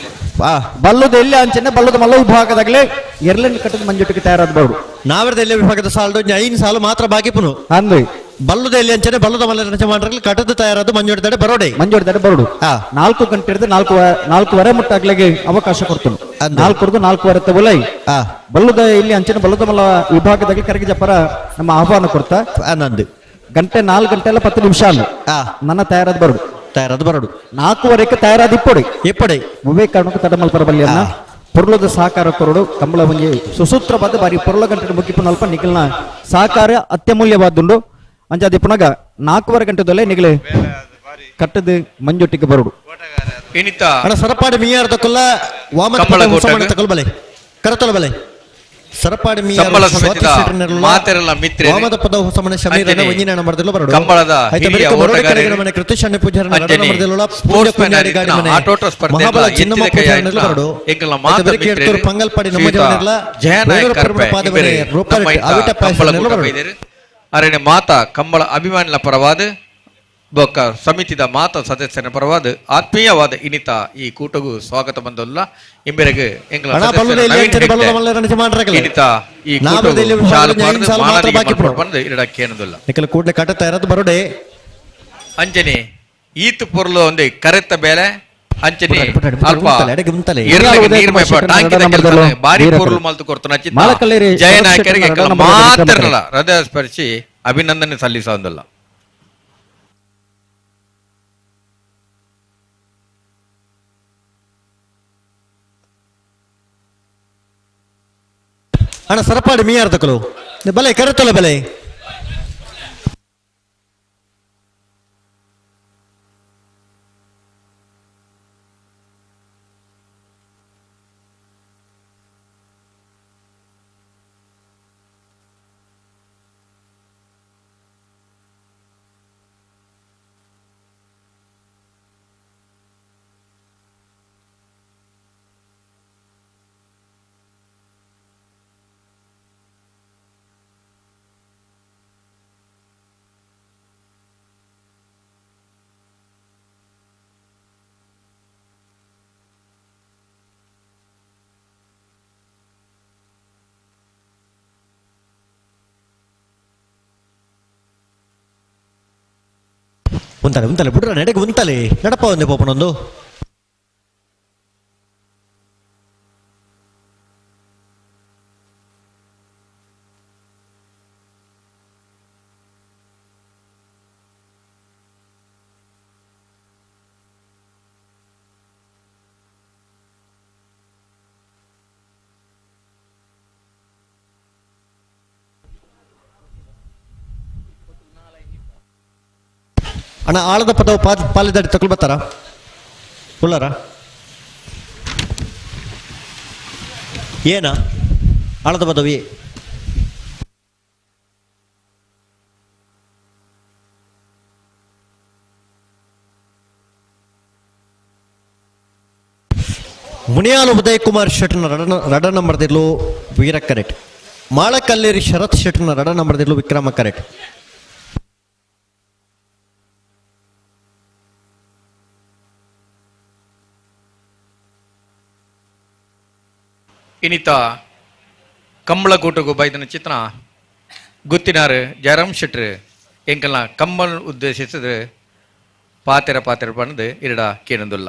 ಬಲ್ಲದ ಎಲ್ಲಿ ಅಂಚನೆ ಬಲ್ಲದ ಮಲ್ಲ ವಿಭಾಗದಾಗಲೇ ಎರ್ಲೆನ್ ಕಟ್ಟದ ಮಂಜುಟಿಗೆ ತಯಾರಾದ ಬರು. ನಾವೆರ್ದ ಎಲ್ಲಿ ವಿಭಾಗದ ಸಾಲು 5 ಸಾಲು ಮಾತ್ರ ಬಾಕಿ ಪುನು ಅಂದ್ರಿ ಬಲ್ಲದ ಎಲ್ಲಿ ಅಂಚನೆ ಬಲ್ಲದ ಮಲ್ಲ ರಚನೆ ಮಾಡ್ರಲ್ಲಿ ಕಟ್ಟದ ತಯಾರಾದ ಮಂಜುಡಿದಾಡೆ ಬರೋಡೆ ಮಂಜುಡಿದಾಡೆ ಬರೋಡು 4 ಗಂಟೆ ಹಿಡಿದು 4:30 ಮುಟ್ಟಾಗ್ಲಿಗೆ ಅವಕಾಶ ಕೊಡ್ತನು. 4 4:30 ತಗೊಲೈ ಬಲ್ಲದ ಇಲ್ಲಿ ಅಂಚನೆ ಬಲ್ಲದ ಮಲ್ಲ ವಿಭಾಗದಾಗಿ ಕರಗಿ ಜಪರ ನಮ್ಮ ಆಹ್ವಾನ ಕೊಡ್ತಾ ನಂದು ಗಂಟೆ 4 ಗಂಟೆ ಎಲ್ಲ 10 ನಿಮಿಷ ಅಲ್ಲ ನನ್ನ ತಯಾರಾದ ಬರೋಡು ತಯಾರಾದ ಬರೋಡು 4:30 ತಯಾರಾದ ಇಪ್ಪೊಡಿ ಇಪ್ಪೊಡಿ ಮುವೇ ಕಾರಣಕ್ಕೂ ತಡಮಲ್ಪರ ಬಲ್ಲಿಯನ್ನ ಪೊರ್ಲದ ಸಹಕಾರ ಕೊರಡು ಕಂಬಳ ಒಂಜಿ ಸುಸೂತ್ರವಾದ ಬಾರಿ ಪೊರ್ಲ ಗಂಟೆ ಮುಗಿಪು ನಲ್ಪ ನಿಖಲ್ನ ಸಹಕಾರ ಅತ್ಯಮೂಲ್ಯವಾದುಂಡು ಅಂಚಾದಿ ಪುನಗ 4:30 ಗಂಟೆದಲ್ಲೇ ನಿಗಲೆ ಕಟ್ಟದ ಮಂಜೊಟ್ಟಿಗೆ ಬರೋಡು. ಸರಪಾಡಿ ಮೀಯಾರ್ ತಕೊಲ್ಲ ವಾಮನ ತಕೊಲ್ ಬಲೆ ಕರತೊಲ ಬಲೆ ಸರಪಾಡಿ ಕಂಬಳ ಸಮಿತಿದ ಮಾತೆರೆಲ್ಲ ಮಿತ್ರರೇ ವಾಮದ ಪದ ಹೊಸಮನೆ ಶಮೀರನ ಒಂಜಿನ ನಂಬರ್ದಲ್ಲೂ ಬರೋಡು. ಕಂಬಳದ ಹಿರಿಯ ಓಟಗಾರರು ಮನೆ ಕೃತಿಶಣ್ಣ ಪೂಜಾರನ ಅಂಚನೆ ನಂಬರ್ದಲ್ಲೂ ಸ್ಪೋರ್ಟ್ಸ್ ಮ್ಯಾನ್ ಆಗಿದ್ದ ಆಟೋಟ ಸ್ಪರ್ಧೆ ಚಿನ್ನಮ್ಮ ಪೂಜಾರನೆಲ್ಲ ಬರೋಡು. ಎಂಕಲ್ನ ಮಾತ ಮಿತ್ರರೇ ಪಂಗಲ್ಪಾಡಿ ನಮ್ಮ ಜವನೆಲ್ಲ ಜಯನಾಯಕ್ ಕರ್ಪೆ ಪಾದಮನೆ ರೂಪರೆಟ್ ಅವಿಟ ಕಂಬಳ ಕೂಟ ಅರೆನೆ ಮಾತಾ ಕಂಬಳ ಅಭಿಮಾನಿನ ಪರವಾದ ಬೊಕ್ಕ ಸಮಿತಿದ ಮಾತಾ ಸದಸ್ಯನ ಪರವಾದ ಆತ್ಮೀಯವಾದ ಇನಿತ ಈ ಕೂಟಗೂ ಸ್ವಾಗತ ಬಂದಲ್ಲ ಇಂಬೆರೆಗೆ ಎಂಗ್ಲ ಇನಿತ ಈ ಕೂಟಗೂ ಶಾಲು ಪಾಡ್ದು ಬಂದು ಇರಡಕ್ಕೇನದಲ್ಲ ನಿಕಲ ಕೂಡ್ಲೆ ಕಟ್ಟ ತಯಾರಾದ ಬರೋಡೆ. ಅಂಚನೆ ಈತು ಪೊರ್ಲು ಒಂದೇ ಕರೆತ್ತ ಬೇಲೆ ಅಂಚನೆ ಅಲ್ಪ ಇರ್ಲಗೆ ನೀರ್ ಮೈಪ ಟಾಂಕಿದ ಕೆಲಸ ಬಾರಿ ಪೊರ್ಲು ಮಲ್ತು ಕೊಡ್ತಾನ ಜಯನಾಯಕರಿಗೆ ಮಾತ್ರಲ್ಲ ಹೃದಯ ಸ್ಪರ್ಶಿ ಅಭಿನಂದನೆ ಸಲ್ಲಿಸೋದಲ್ಲ. ಅಣ್ಣ ಸರಪಾಡಿ ಮೀಯಾರ್ ತಕಲು ಬಲೆ ಕರೆತೊಲ ಬಲೆ ಉಂತಲೆ ಉಂತಲೆ ಬಿಡ್ರ ನಡೆಗೆ ಉಂತಲೆ ನಡಪ ಒಂದೇ ಪೋಪನೊಂದು ಅಣ್ಣ ಆಳದ ಪದವು ಪಾಲಿದಾಡಿ ತಕೊಳ್ ಬರ್ತಾರ ಉಳ್ಳಾರ ಏನ ಆಳದ ಪದವಿ ಮುನಿಯಾಲು ಉದಯ್ ಕುಮಾರ್ ಶೆಟ್ಟನ ರಡ ನಂಬರ್ದಿರ್ಲು ವೀರ ಕರೆಕ್ಟ್. ಮಾಳಕಲ್ಲೇರಿ ಶರತ್ ಶೆಟ್ಟನ ರಡ ನಂಬರ್ದಿರ್ಲು ವಿಕ್ರಮ ಕರೆಕ್ಟ್. ಇನ್ನಿತ ಕಂಬಳಕೂಟಗೂ ಬೈದನ ಚಿತ್ರ Guthinar Jayaram ಶೆಟ್ರು ಎಂಕಲ್ನ ಕಂಬನ್ ಉದ್ದೇಶಿಸಿದ ಪಾತೆರ ಪಾತೆರ ಪಂದ್ ಇರಡ ಕೇನೊಂದುಲ್ಲ.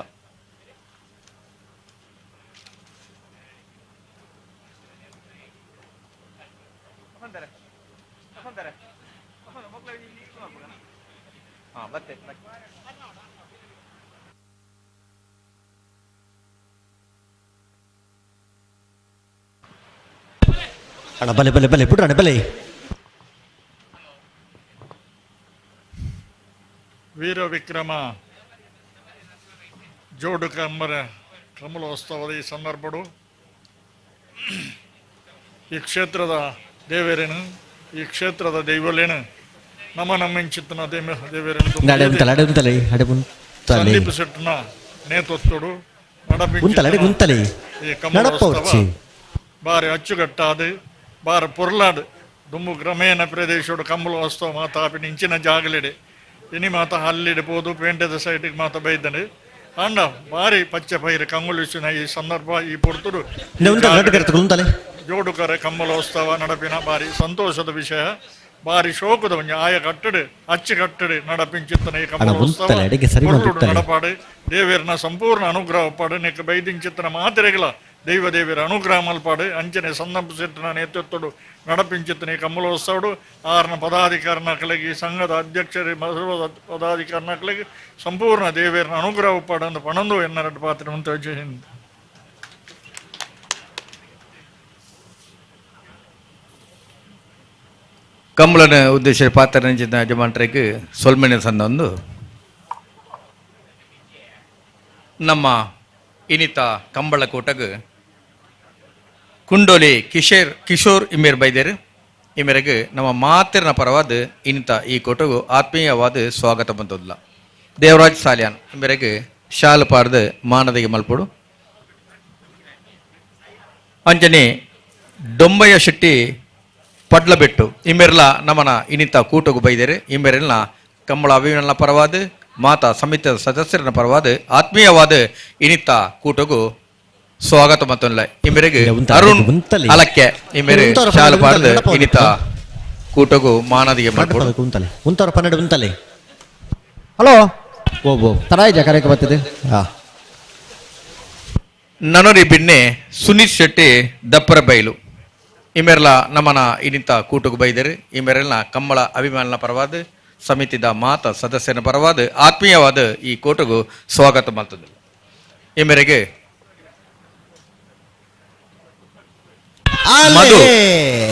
ಅಣ್ಣ ಬಲೆ ಬಲೆ ಬಲೆ ಪುಟ್ರಣ್ಣ ಬಲೆ. ವೀರ ವಿಕ್ರಮ ಜೋಡು ಕಂಬರ ಕಮಲೋತ್ಸವದ ಈ ಸಂದರ್ಭಡು ಈ ಕ್ಷೇತ್ರದ ದೇವರೇನು, ಈ ಕ್ಷೇತ್ರದ ದೈವಲೇನು ನಮ್ಮ ನಮ್ಮಿಂಚಿತ್ತನ ದೇವರೇನು ಸಂದೀಪ್ ಶೆಟ್ಟನ ನೇತೃತ್ವಡು ಉಂತಲೆ ಈ ಕಮಲೋತ್ಸವ ಬಾರಿ ಅಚ್ಚುಕಟ್ಟಾದ ಬಾರಿ ಪೊರ್ಲಾಡು ದುಂಬು ಕ್ರಮೇಣ ಪ್ರದೇಶಡು ಕಮಲೋತ್ಸವ ಮಾತಾಪಿನ ಇಂಚಿನ ಜಾಗಲಿಡೆ ಇನಿ ಮಾತ ಅಲ್ಲಿಡೆ ಪೋದು ಪೇಂಟೆದ ಸೈಟಿಗೆ ಮಾತ ಬೈದನೆ ಅಂಡ ಬಾರಿ ಪಚ್ಚೆ ಪೈರು ಕಂಗುಲಿಸಿನ ಈ ಸಂದರ್ಭ ಈ ಪೊರ್ತುಡು ಜೋಡುಕರೆ ಕಮ್ಮಲೋತ್ಸವ ನಡಪಿನ ಬಾರಿ ಸಂತೋಷದ ವಿಷಯ, ಬಾರಿ ಶೋಕದ ಒಂಜಿ ಆಯ ಕಟ್ಟಡು ಅಚ್ಚು ಕಟ್ಟಡು ನಡಪಿಂಚಿತ್ತನ ಈ ಕಮ್ಮಲೋತ್ಸವ ಪೊರ್ತುಡು ನಡಪಾಡು ದೇವೇರ್ನ ಸಂಪೂರ್ಣ ಅನುಗ್ರಹ ಪಾಡು ನೆಕ್ ಬೈದಿಂಚಿತ್ತನ ಮಾತೆರೆಗಳ ದೈವ ದೇವಿಯರ ಅನುಗ್ರಹ ಮಲ್ಪಾಡು ಅಂಚನೆ ಸಂದರ್ಭ ಶೆಟ್ಟನ ನೇತೃತ್ವಡು ನಡಪಿಂಚಿತ್ತನ ಈ ಕಮ್ಮಲೋತ್ಸವಡು ಆರ್ನ ಪದಾಧಿಕಾರನಕಲಿಗೆ ಈ ಸಂಘದ ಅಧ್ಯಕ್ಷರು ಪದಾಧಿಕಾರನಕಲಿಗೆ ಸಂಪೂರ್ಣ ದೇವಿಯರನ ಅನುಗ್ರಹ ಪಾಡು ಅಂತ ಪಣಂದು ಎನ್ನರಡು ಪಾತ್ರ ಅಂತ ಜೈ ಹಿಂದ್. ಕಂಬಳನ ಉದ್ದೇಶ ಪಾತ್ರ ನೆಂಚಿನ ಯಜಮಾನ್ರಿಗೆ ಸೊಲ್ಮೆನೆ ಸಂದೊಂದು ನಮ್ಮ ಇನಿತ ಕಂಬಳ ಕೂಟಗ್ ಕುಂಡೋಲಿ ಕಿಶೋರ್ ಇಮೇರ್ ಬೈದೇರು ಈ ಮೇರೆಗೆ ನಮ್ಮ ಮಾತಿರನ ಪರವಾದ ಇನಿತ ಈ ಕೂಟಗು ಆತ್ಮೀಯವಾದ ಸ್ವಾಗತ ಬಂದಲ್ಲ. ದೇವರಾಜ್ ಸಾಲಿಯಾನ್ ಈ ಮೇರೆಗೆ ಶಾಲು ಪಾರ್ದು ಮಾನದಿಗೆ ಮಲ್ಪಡು. ಅಂಜನಿ ಡೊಂಬಯ್ಯ ಶೆಟ್ಟಿ ಪಡ್ಲಬೆಟ್ಟು ಇಮ್ಮೆರ್ಲ ನಮ್ಮನ ಇನಿತ ಕೂಟಗು ಬೈದೇರು ಈ ಮೇರೆಲ್ಲ ಕಂಬಳ ಅಭಿಮಾನ ಪರವಾದ ಮಾತಾ ಸಮಿತಿಯ ಸದಸ್ಯರನ್ನ ಪರವಾದ ಆತ್ಮೀಯವಾದ ಇನಿತ ಕೂಟಗು ಸ್ವಾಗತ ಮತ್ತೊಂದು ಈ ಮೇರೆಗೆ ಅರುಣ್ ಅಲಕ್ಕೆ ಈ ಮೇರೆ ಶಾಲು ಪಾರ್ದು ಇನಿತ ಕೂಟಗು ಮಾನದಿಗೆ ಮಲ್ಪಡು. ಹಲೋ ತರಾಯ್ಜ ಕರೆಗೆ ಬರ್ತದೆ. ನನರಿ ಬಿನ್ನೆ ಸುನೀತ್ ಶೆಟ್ಟಿ ದಪ್ಪರ ಬೈಲು ಈ ಮೇರೆಲ್ಲ ನಮ್ಮನ ಇನಿತ ಕೂಟಗು ಬೈದರು ಈ ಮೇರೆಲ್ಲ ಕಂಬಳ ಅಭಿಮಾನನ ಪರವಾದ ಸಮಿತಿದ ಮಾತ ಸದಸ್ಯನ ಪರವಾದ ಆತ್ಮೀಯವಾದ ಈ ಕೂಟಗು ಸ್ವಾಗತ ಮಾಡ್ತದೆ. ಈ ಮೇರೆಗೆ ಮಧು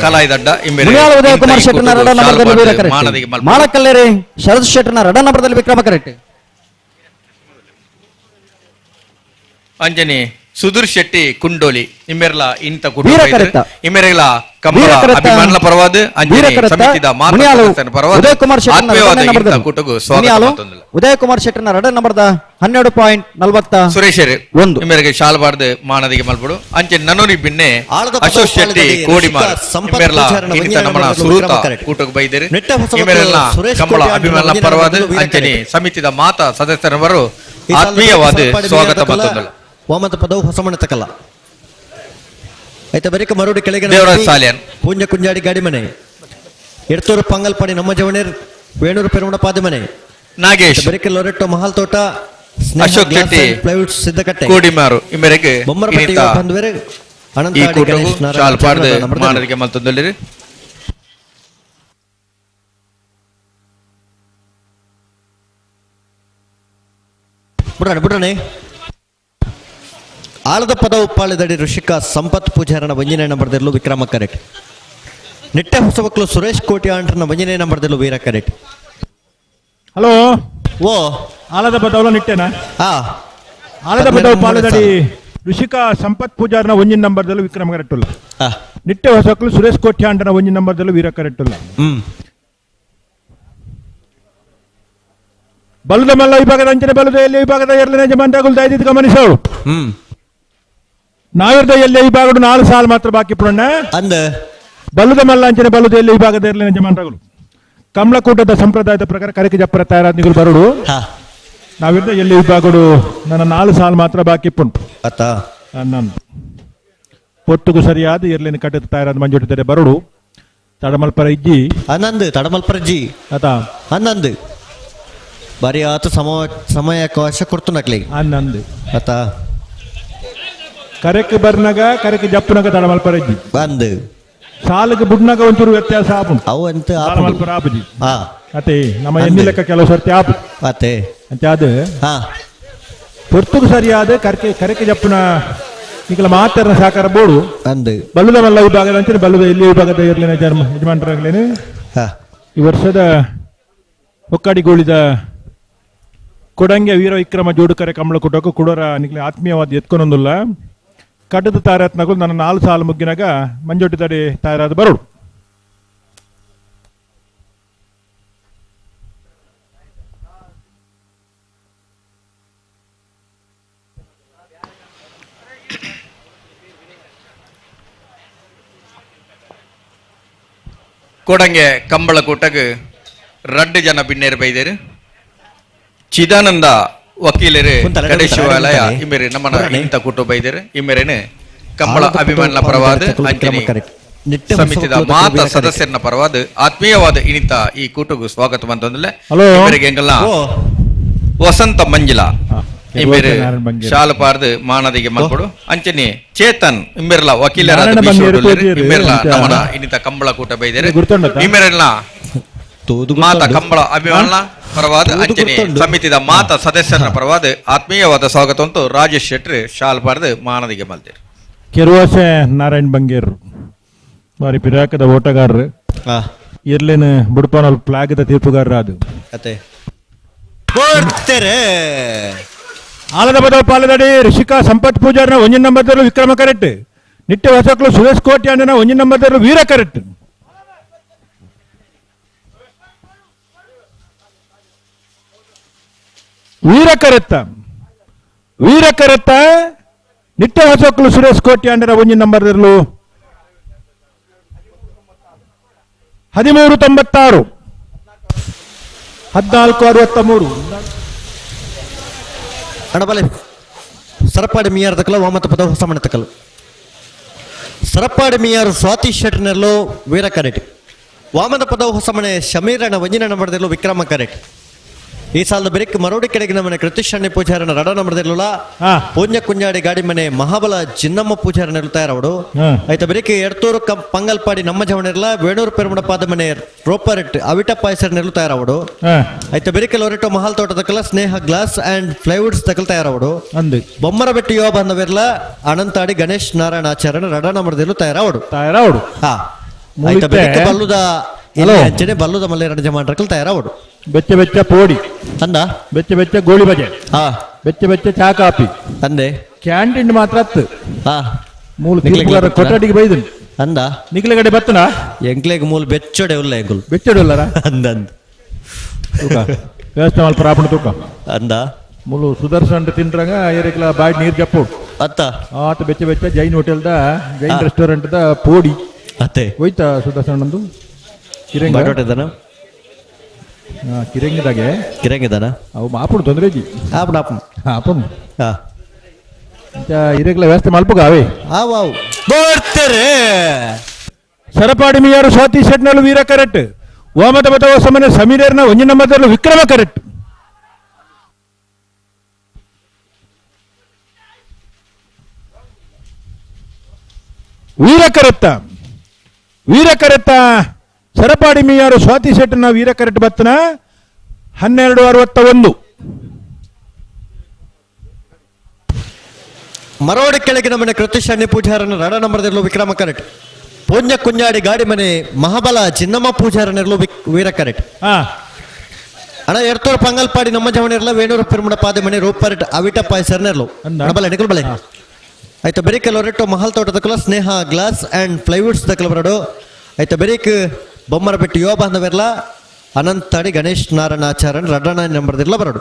ಕಲಾಯಿದಡ್ಡ ಈ ಮೇರೆಗೆ ಉದಯಕುಮಾರ್ ಶೆಟ್ಟನ ರಡ ನಂಬರ್ದಲ್ಲಿ ವೀರ ಕರೆಕ್ಟ್, ಮಾಳಕಲ್ಲೇರಿ ಶರದ್ ಶೆಟ್ಟನ ರಡ ನಂಬರ್ದಲ್ಲಿ ವಿಕ್ರಮ ಕರೆಕ್ಟ್, ಅಂಜನಿ ಸುಧೀರ್ ಶೆಟ್ಟಿ ಕುಂಡೋಲಿ ಇಮ್ಮೆರ್ಲ ಇಂತ ಕುಟುಂಬ ಇಮ್ಮೆರೆಗಳ ಕಂಬಳ ಅಭಿಮಾನಲ ಪರವಾದ ಅಂಜನಿ ಸಮಿತಿದ ಮಾತ ಪರವಾದ ಆತ್ಮೀಯವಾದ ಇಂತ ಕೂಟಗು ಸ್ವಾಗತ ಮಾಡ್ತಂದಿಲ್ಲ. ಉದಯಕುಮಾರ್ ಶೆಟ್ಟನ ರಡ ನಂಬರ್ದ 12.40 ಸುರೇಶ್ ಇಮ್ಮೆರೆಗೆ ಶಾಲ್ಬಾರ್ದು ಮಾನದಿಗೆ ಮಲ್ಪಡು. ಅಂಚೆ ನನೋರಿ ಬಿನ್ನೆ ಅಶೋಕ್ ಶೆಟ್ಟಿ ಕೋಡಿಮಾರ್ ಇಮ್ಮೆರ್ಲ ಇಂತ ನಮ್ಮನ ಸುರೂತ ಕೂಟಗು ಬೈದೇರು ಇಮ್ಮೆರೆಲ್ಲ ಕಂಬಳ ಅಭಿಮಾನಲ ಪರವಾದ ಅಂಚನೆ ಸಮಿತಿದ ಮಾತ ಸದಸ್ಯರವರು ಆತ್ಮೀಯವಾದ ಸ್ವಾಗತ ಮಾಡ್ತಂದಿಲ್ಲ. ವಾಮದ ಪದವು ಹೊಸಮಣ ತಕಲ್ಲ ಆಯ್ತಾ ಬರೀಕ ಮರುಡಿ ಕೆಳಗೆ ಪೂಂಜ ಕುಂಜಾಡಿ ಗಾಡಿ ಮನೆ ಎಡ್ತೂರು ಪಂಗಲ್ಪಾಡಿ ನಮ್ಮ ಜವಣೇರ್ ವೇಣೂರು ಪೆರುಮಣ ಪಾದ ಮನೆ ನಾಗೇಶ್ ಬರೀಕ ಲೊರೆಟ್ಟೋ ಮಹಾಲ್ ತೋಟ ಅಶೋಕ್ ಶೆಟ್ಟಿ ಪ್ಲೈವುಡ್ ಸಿದ್ದಕಟ್ಟೆ ಕೋಡಿಮಾರು ಈ ಮೇರೆಗೆ ಬೊಮ್ಮರಪಟ್ಟಿ ಬಂದ್ವೇರೆ ಈ ಕೂಟಗು ಶಾಲ್ ಪಾರ್ದು ಮಾನದಿಗೆ ಮಲ್ತೊಂದುಲ್ಲೆರ್. ಬುಡಣೆ ಬುಡಣೆ ಆಳದ ಪದ ಉಪ್ಪಾಳಿದಡಿ ಋಷಿಕಾ ಸಂಪತ್ ಪೂಜಾರನ ವಂಜನೆ ನಂಬರ್ದಿರಲು ವಿಕ್ರಮ ಕರೆಕ್ಟ್, ನಿಟ್ಟೆ ಹೊಸಬಕ್ಲು ಸುರೇಶ್ ಕೋಟಿ ಆಂಟ್ರನ ವಂಜನೆ ನಂಬರ್ದಿರಲು ವೀರ ಕರೆಕ್ಟ್. ಹಲೋ ಓ ಆಲದ ಪದವಲ ನಿಟ್ಟೆನಾ? ಹಾ ಆಲದ ಪದ ಉಪ್ಪಾಳದಡಿ ಋಷಿಕಾ ಸಂಪತ್ ಪೂಜಾರನ ಒಂಜಿನ ನಂಬರ್ದಲ್ಲೂ ವಿಕ್ರಮ ಕರೆಕ್ಟ್ ಉಲ್ಲ, ನಿಟ್ಟೆ ಹೊಸಕ್ಲು ಸುರೇಶ್ ಕೋಟಿ ಆಂಟ್ರನ ಒಂಜಿನ ನಂಬರ್ದಲ್ಲೂ ವೀರ ಕರೆಕ್ಟ್ ಉಲ್ಲ. ಬಲದ ಮಲ್ಲ ವಿಭಾಗದ ಅಂಚನೆ ಬಲದ ಎಲ್ಲಿ ವಿಭಾಗದ ಎರಡನೇ ಜಮಾನ್ರಾಗುಲ್ ದಯದಿದ್ದು ಗಮನಿಸೋಳು. ನಾವಿರ್ದ ಎಲ್ಲಿ ವಿಭಾಗಡು 4 ಸಾಲ ಮಾತ್ರ ಬಾಕಿ ಪುಣ್ಣ ಅಂದ ಬಲ್ಲದ ಮಲ್ಲ ಅಂಚನೆ ಬಲ್ಲದ ಎಲ್ಲಿ ವಿಭಾಗದ ಎರಡನೇ ಜಮಾನ್ರಾಗುಲು ಕಮಲಕೂಟದ ಸಂಪ್ರದಾಯದ ಪ್ರಕಾರ ಕರಕೆ ಜಪ್ಪರ ತಯಾರಾದ ಬರಡು. ನಾವಿರ್ದ ಎಲ್ಲಿ ವಿಭಾಗಡು ನನ್ನ 4 ಸಾಲ ಮಾತ್ರ ಬಾಕಿ ಪುಂಟು ನನ್ನ ಪೊತ್ತುಗು ಸರಿಯಾದ ಎರ್ಲಿನ ಕಟ್ಟದ ತಯಾರಾದ ಮಂಜುಟ್ಟಿದ್ದಾರೆ ಬರಡು. ತಡಮಲ್ಪರ ಇಜ್ಜಿ ಆನಂದ್ ತಡಮಲ್ಪರಜ್ಜಿ ಅತ ಆನಂದ್ ಬಾರಿ ಆತ ಸಮಯಾವಕಾಶ ಕೊಡ್ತುನಕ್ಲಿ ಆನಂದ್ ಅತ ಕರೆಕ್ ಬರ್ನಗ ಕರೆಕ್ ಜಪ್ಪುನಗ ತಡಮಲ್ಪರಜ್ಜಿ ಬಂದ್ ಸಾಲಕ್ಕೆ ಬುಡ್ನಗ ಒಂಚೂರು ವ್ಯತ್ಯಾಸ ಆಪುಂಡು ಅವು ಅಂತ ತಡಮಲ್ಪರ ಆಪುಜಿ ಹಾ ಅತೆ ನಮ್ಮ ಎಣ್ಣೆ ಲೆಕ್ಕ ಕೆಲವು ಸರ್ತಿ ಆಪು ಅತೆ ಅಂತ ಅದು ಹಾ ಪೊರ್ತುಗು ಸರಿಯಾದ ಕರೆಕೆ ಕರೆಕೆ ಜಪ್ಪುನ ನಿಕಲ ಮಾತರ್ನ ಸಾಕಾರ ಬೋಡು ಅಂದ್ ಬಲ್ಲುದ ಮಲ್ಲ ವಿಭಾಗದ ಅಂಚನೆ ಬಲ್ಲುದ ಇಲ್ಲಿ ವಿಭಾಗದ ಇರ್ಲಿನ ಜನ್ಮ ಯಜಮಾನರಾಗ್ಲೇನೆ ಈ ವರ್ಷದ ಹೊಕ್ಕಾಡಿಗೋಳಿದ ಕೊಡಂಗೆ ವೀರ ವಿಕ್ರಮ ಜೋಡುಕರೆ ಕಮಲ ಕುಟಕು ಕುಡೋರ ನಿಕ್ಲೆ ಆತ್ಮೀಯವಾದ ಎತ್ಕೊನೊಂದುಲ್ಲ ಕಟ್ಟದ ತಾರತ್ನಗಳು ನನ್ನ 4 ಸಾಲು ಮುಗ್ಗಿನಾಗ ಮಂಜೊಟ್ಟಿ ತಡಿ ತಯಾರಾದ ಬರೋಡು. ಕೊಡಂಗೆ ಕಂಬಳ ಕೂಟಗ್ ರಡ್ಡು ಜನ ಬಿನ್ನೇರು ಬೈದೇರು ಚಿದಾನಂದ ವಕೀಲರು ಕಡೆ ಶಿವಾಲಯ ಇಮ್ಮೇರೆ ನಮ್ಮನ ಇಂತ ಕೂಟ ಬೈದೇರು ಇಮ್ಮೇರೇನು ಕಂಬಳ ಅಭಿಮಾನ ಪರವಾದ ಅಂಚನೆ ಸಮಿತಿದ ಮಾತ ಸದಸ್ಯರನ್ನ ಪರವಾದ ಆತ್ಮೀಯವಾದ ಇನಿತ ಈ ಕೂಟಗೂ ಸ್ವಾಗತ ಅಂತಂದ್ರೆ ಇಮ್ಮೇರಿಗೆ ಎಂಗಲ್ಲ ವಸಂತ ಮಂಜಿಲಾ ಇಮ್ಮೇರು ಶಾಲಪಾರ್ದು ಮಾನದಿಗೆ ಮಕ್ಕಳು ಅಂಚನೆ ಚೇತನ್ ಇಮ್ಮೆರ್ಲ ವಕೀಲರಾದ ಇಮ್ಮೆರ್ಲ ನಮ್ಮನ ಇನ್ನಿತ ಕಂಬಳ ಕೂಟ ಬೈದೇರು ಇಮ್ಮೆರೆಲ್ಲ ಮಾತ ಕಂಬಳ ಅಭಿಮಾನ ಪರವಾದ ಅಂಚನೆ ಸಮಿತಿದ ಮಾತ ಸದಸ್ಯರ ಪರವಾದ ಆತ್ಮೀಯವಾದ ಸ್ವಾಗತ ಅಂತೂ ರಾಜೇಶ್ ಶೆಟ್ಟಿ ಶಾಲ್ಪಾರ್ದು ಮಾನದಿಗೆ ಮಲ್ತೇರು. ಕೆರುವಾಸೆ ನಾರಾಯಣ್ ಬಂಗೇರು ಬಾರಿ ಪಿರಾಕದ ಓಟಗಾರರು ಇರ್ಲೇನು ಬುಡ್ಪಾನಲ್ ಪ್ಲಾಗದ ತೀರ್ಪುಗಾರರು ಅದು ಆಲದ ಬದಲು ಪಾಲದಡಿ ಋಷಿಕಾ ಸಂಪತ್ ಪೂಜಾರನ ಒಂಜಿನ ನಂಬರ್ದರು ವಿಕ್ರಮ ಕರೆಕ್ಟ್ ನಿಟ್ಟೆ ಹೊಸಕ್ಲು ಸುರೇಶ್ ಕೋಟಿ ಅಣ್ಣನ ಒಂಜಿನ ನಂಬರ್ದರು ವೀರ ಕರೆಕ್ಟ್. ವೀರ ಕರೆತ್ತ ವೀರ ಕರೆತ್ತ ನಿಟ್ಟೆ ಹೊಸಕ್ಲು ಸುರೇಶ್ ಕೋಟಿ ಅಣ್ಣನ ಒಂಜಿನ ನಂಬರ್ದರು 1396 1463. ಅಣಬಲೆ ಸರಪಾಡಿ ಮಿಯಾರ್ ತಕಲ ವಾಮತ ಪದ ಹೊಸಮಣ ತಕಲು ಸರಪಾಡಿ ಮಿಯಾರ್ ಸ್ವಾತಿ ಶೆಟ್ನಲ್ಲೋ ವೀರ ಕರೆಟ್ ವಾಮನ ಪದ ಹೊಸಮಣೆ ಶಮೀರಣ ವಂಜಿನ ನಂಬರ್ದಲ್ಲೋ ವಿಕ್ರಮ ಕರೆಟ್. ಈ ಸಾಲದ ಬೆರಿಕ್ ಮರೋಡಿ ಕೆಳಗಿನ ಮನೆ ಕೃತಿಶಣ್ಣ ಪೂಜಾರನ ರಡ ನಂಬರ್ದಿರಲಿಲ್ಲ ಪೂಜ್ಯ ಕುಂಜಾಡಿ ಗಾಡಿ ಮನೆ ಮಹಾಬಲ ಚಿನ್ನಮ್ಮ ಪೂಜಾರನ ತಯಾರವಡು ಆಯ್ತಾ ಬೆರಿಕ್ ಎಡ್ತೂರು ಪಂಗಲ್ಪಾಡಿ ನಮ್ಮ ಜವಣಿರಲ ವೇಣೂರು ಪೆರುಮಡ ಪಾದ ಮನೆ ರೋಪರೆಟ್ ಅವಿಟ ಪಾಯಸರ್ನೆಲ್ಲ ತಯಾರವಡು ಆಯ್ತಾ ಬೆರಿಕ್ ಲೊರೆಟೋ ಮಹಾಲ್ ತೋಟ ತಕಲ ಸ್ನೇಹ ಗ್ಲಾಸ್ ಅಂಡ್ ಫ್ಲೈವುಡ್ಸ್ ತಕಲ್ ತಯಾರವಡು ಬೊಮ್ಮರ ಬೆಟ್ಟಿ ಯುವ ಬಾಂಧವಿರ್ಲ ಅನಂತಾಡಿ ಗಣೇಶ್ ನಾರಾಯಣ ಆಚಾರ್ಯನ ರಡ ನಂಬರ್ದಿರಲು ತಯಾರವಡು ತಯಾರವಡು. ಹಾ ಆಯ್ತಾ ಬೆರಿಕ್ ಬಲ್ಲುದ ಅಂಚನೆ ಬಲ್ಲುದ ಮಲ್ಲೆ ಎರಡು ಜಮಾನ್ರಕಲ್ ತಯಾರವಡು. ಬೆಚ್ಚ ಬೆಚ್ಚ ಪೋಡಿ ಅಂದ ಬೆಚ್ಚ ಬೆಚ್ಚ ಗೋಳಿ ಬಜೆ ಹಾ ಬೆಚ್ಚ ಬೆಚ್ಚ ಚಾ ಕಾಪಿ ಅಂದೆ ಕ್ಯಾಂಟೀನ್ ಮಾತ್ರ ಅತ್ತು ಹಾ ಮೂಲ ಕೊಠಡಿಗೆ ಬೈದು ಅಂದ ನಿಕ್ಲೆ ಕಡೆ ಬತ್ತನ ಎಂಕ್ಲೆಗ್ ಮೂಲ ಬೆಚ್ಚಡೆ ಉಲ್ಲ ಎಂಕುಲ್ ಬೆಚ್ಚಡೆ ಉಲ್ಲರ ಅಂದ ಅಂದ ತೂಕ ವ್ಯವಸ್ಥೆ ಮಲ್ಪ ರಾಪಣ ತೂಕ ಅಂದ ಮೂಲು ಸುದರ್ಶನ್ ತಿಂದ್ರಾಗ ಏರಿಕ್ಲ ಬಾಯಿ ನೀರು ಜಪ್ಪು ಅತ್ತ ಆತ ಬೆಚ್ಚ ಬೆಚ್ಚ ಜೈನ್ ಹೋಟೆಲ್ದ ಜೈನ್ ರೆಸ್ಟೋರೆಂಟ್ the ಪೋಡಿ ಅತ್ತೆ ಹೋಯ್ತಾ ಸುದರ್ಶನ್ ನಂದು ಕಿರಂಗ ಕಿರಂಗಿದಾಗೆ ಕಿರಂಗಿದಾನ ಅವು ಮಾಪುಡು ತೊಂದರೆ ಇಜ್ಜಿ ಆಪುಡು ಆಪುಡು ಆಪುಡು ಹಾ ಇರಗ್ಲ ವ್ಯವಸ್ಥೆ ಮಲ್ಪುಗ ಅವೇ ಆವು ಆವು ಬರ್ತಾರೆ. ಸರಪಾಡಿ ಮಿಯಾರು ಸ್ವಾತಿ ಶೆಟ್ನಲ್ಲೂ ವೀರ ಕರೆಕ್ಟ್ ಓಮತ ಬತವ ಸಮನೆ ಸಮೀರರ್ನ ಒಂಜಿನ ನಂಬರ್ದಲ್ಲೂ ವಿಕ್ರಮ ಕರೆಕ್ಟ್. ವೀರ ಕರೆತ್ತ ವೀರ ಕರೆತ್ತ ಸರಪಾಡಿ ಮಿಯಾರು ಸ್ವಾತಿ ಶೆಟ್ಟನ ವೀರ ಕರೆಕ್ಟ್ ಬತ್ತನ 1261. ಮರೋಡಿ ಕೆಳಗಿನ ಮನೆ ಕೃತಿಶಣ್ಣ ಪೂಜಾರನ ರಡ ನಂಬರ್ದಿರಲು ವಿಕ್ರಮ ಕರೆಕ್ಟ್ ಪೂಜ್ಯ ಕುಂಜಾಡಿ ಗಾಡಿ ಮನೆ ಮಹಾಬಲ ಚಿನ್ನಮ್ಮ ಪೂಜಾರನಿರಲು ವೀರ ಕರೆಕ್ಟ್. ಅಣ್ಣ ಎಡ್ತೂರು ಪಂಗಲ್ಪಾಡಿ ನಮ್ಮ ಜವಣಿರಲ ವೇಣೂರು ಪೆರುಮಡ ಪಾದೆ ಮನೆ ರೂಪರೆಟ್ ಅವಿಟ ಪಾಯಸರ್ನಿರಲು ಬಲೆ ನಿಕಲ್ ಬಲೆ ಆಯ್ತು ಬೆರಿಕ್ ಲೊರೆಟೋ ಮಹಲ್ ತೋಟ ತಕಲ ಸ್ನೇಹ ಗ್ಲಾಸ್ ಅಂಡ್ ಫ್ಲೈವುಡ್ಸ್ ತಕಲ ಬರಡು ಆಯ್ತು ಬೆರಿಕ್ ಬೊಮ್ಮರ ಬೆಟ್ಟಿ ಯುವ ಬಾಂಧವಿರ್ಲ ಅನಂತಾಡಿ ಗಣೇಶ್ ನಾರಾಯಣ ಆಚಾರ್ಯನ್ ರಡಣ ನಂಬರ್ದಿರ್ಲ ಬರಡು.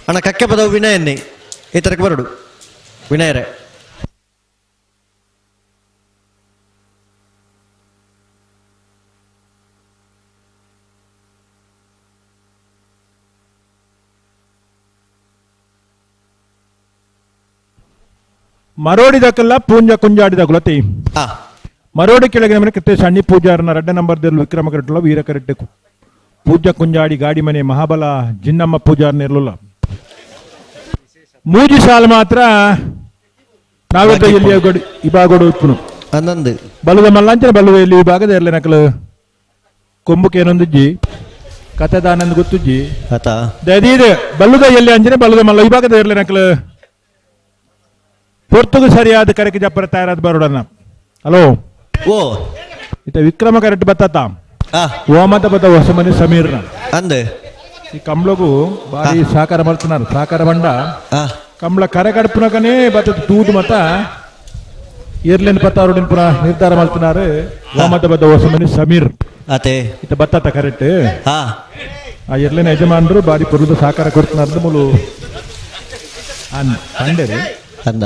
ಅಣ್ಣ ಕಕ್ಕೆ ಪದವು ವಿನಯನ್ನೇ ಈ ತರಕ್ಕೆ ಬರಡು ವಿನಯರೇ. ಮರೋಡಿದಕಲ್ಲ ಪೂಂಜ ಕುಂಜಾಡಿದಕುಲತಿ ಮರೋಡಿ ಕೆಳಗಿನ ಮನೆ ಕೃತೇಶ್ ಅಣ್ಣಿ ಪೂಜಾರನ ರಡ್ಡ ನಂಬರ್ ದೇರ್ಲು ವಿಕ್ರಮ ಕರೆಟ್ಟುಲ ವೀರ ಕರೆಟ್ಟೆಕು ಪೂಜಾ ಕುಂಜಾಡಿ ಗಾಡಿ ಮನೆ ಮಹಾಬಲ ಜಿನ್ನಮ್ಮ ಪೂಜಾರನ ಇರಲಿಲ್ಲ. ಮೂಜಿ ಸಾಲ ಮಾತ್ರ ನಾವೆದ್ದ ಎಲ್ಲಿ ಇಬಾಗೋಡು ಉಪ್ಪುನು ಅಂದಂದು ಬಲುದ ಮಲ್ಲಾಂಚನ ಬಲುದ ಎಲ್ಲಿ ವಿಭಾಗದ ಇರಲಿ ನಕಲು ಕೊಂಬುಕೇನೊಂದಿಜ್ಜಿ ಕಥೆದಾನಂದ್ ಗೊತ್ತುಜ್ಜಿ ಆತ ದದೀದು ಬಲ್ಲುದ ಎಲ್ಲಿ ಅಂಚನೆ ಬಲ್ಲುದ ಮಲ್ಲ ವಿಭಾಗದ ಇರಲಿ ನಕಲು ಪೊರ್ತುಗು ಸರಿಯಾದ ಕರೆಕ್ ಜಪ್ಪರ ತಯಾರಾದ ಬರೋಡನ್ನ. ಹಲೋ ಓ ಇತ ವಿಕ್ರಮ ಕರೆಕ್ಟ್ ಬತ್ತಾತ ಓಮತ ಬತ್ತ ಹೊಸ ಮನೆ ಸಮೀರ್ನ ಅಂದೆ ಈ ಕಂಬ್ಳಗು ಭಾರಿ ಸಹಕಾರ ಮಾಡ್తున్నారు. ಸಹಕಾರ ಬಂಡ ಕಂಬ್ಳ ಕರೆ ಕಡಪುನಕನೇ ಬತ್ತ ತೂದು ಮತ ಏರ್ಲೇನ್ ಪತ್ತಾರುಡಿನ ಪುನಃ ನಿರ್ಧಾರ ಮಾಡ್తున్నారు. ಓಮತ ಬತ್ತ ಹೊಸ ಮನೆ ಸಮೀರ್ ಅತೆ ಇತ ಬತ್ತಾತ ಕರೆಕ್ಟ್. ಆ ಎರ್ಲೇನ ಯಜಮಾನರು ಭಾರಿ ಪುರುದ ಸಹಕಾರ ಕೊಡ್తున్నారు ಮೂಲು ಅಂಡೇರಿ ಅಂದ.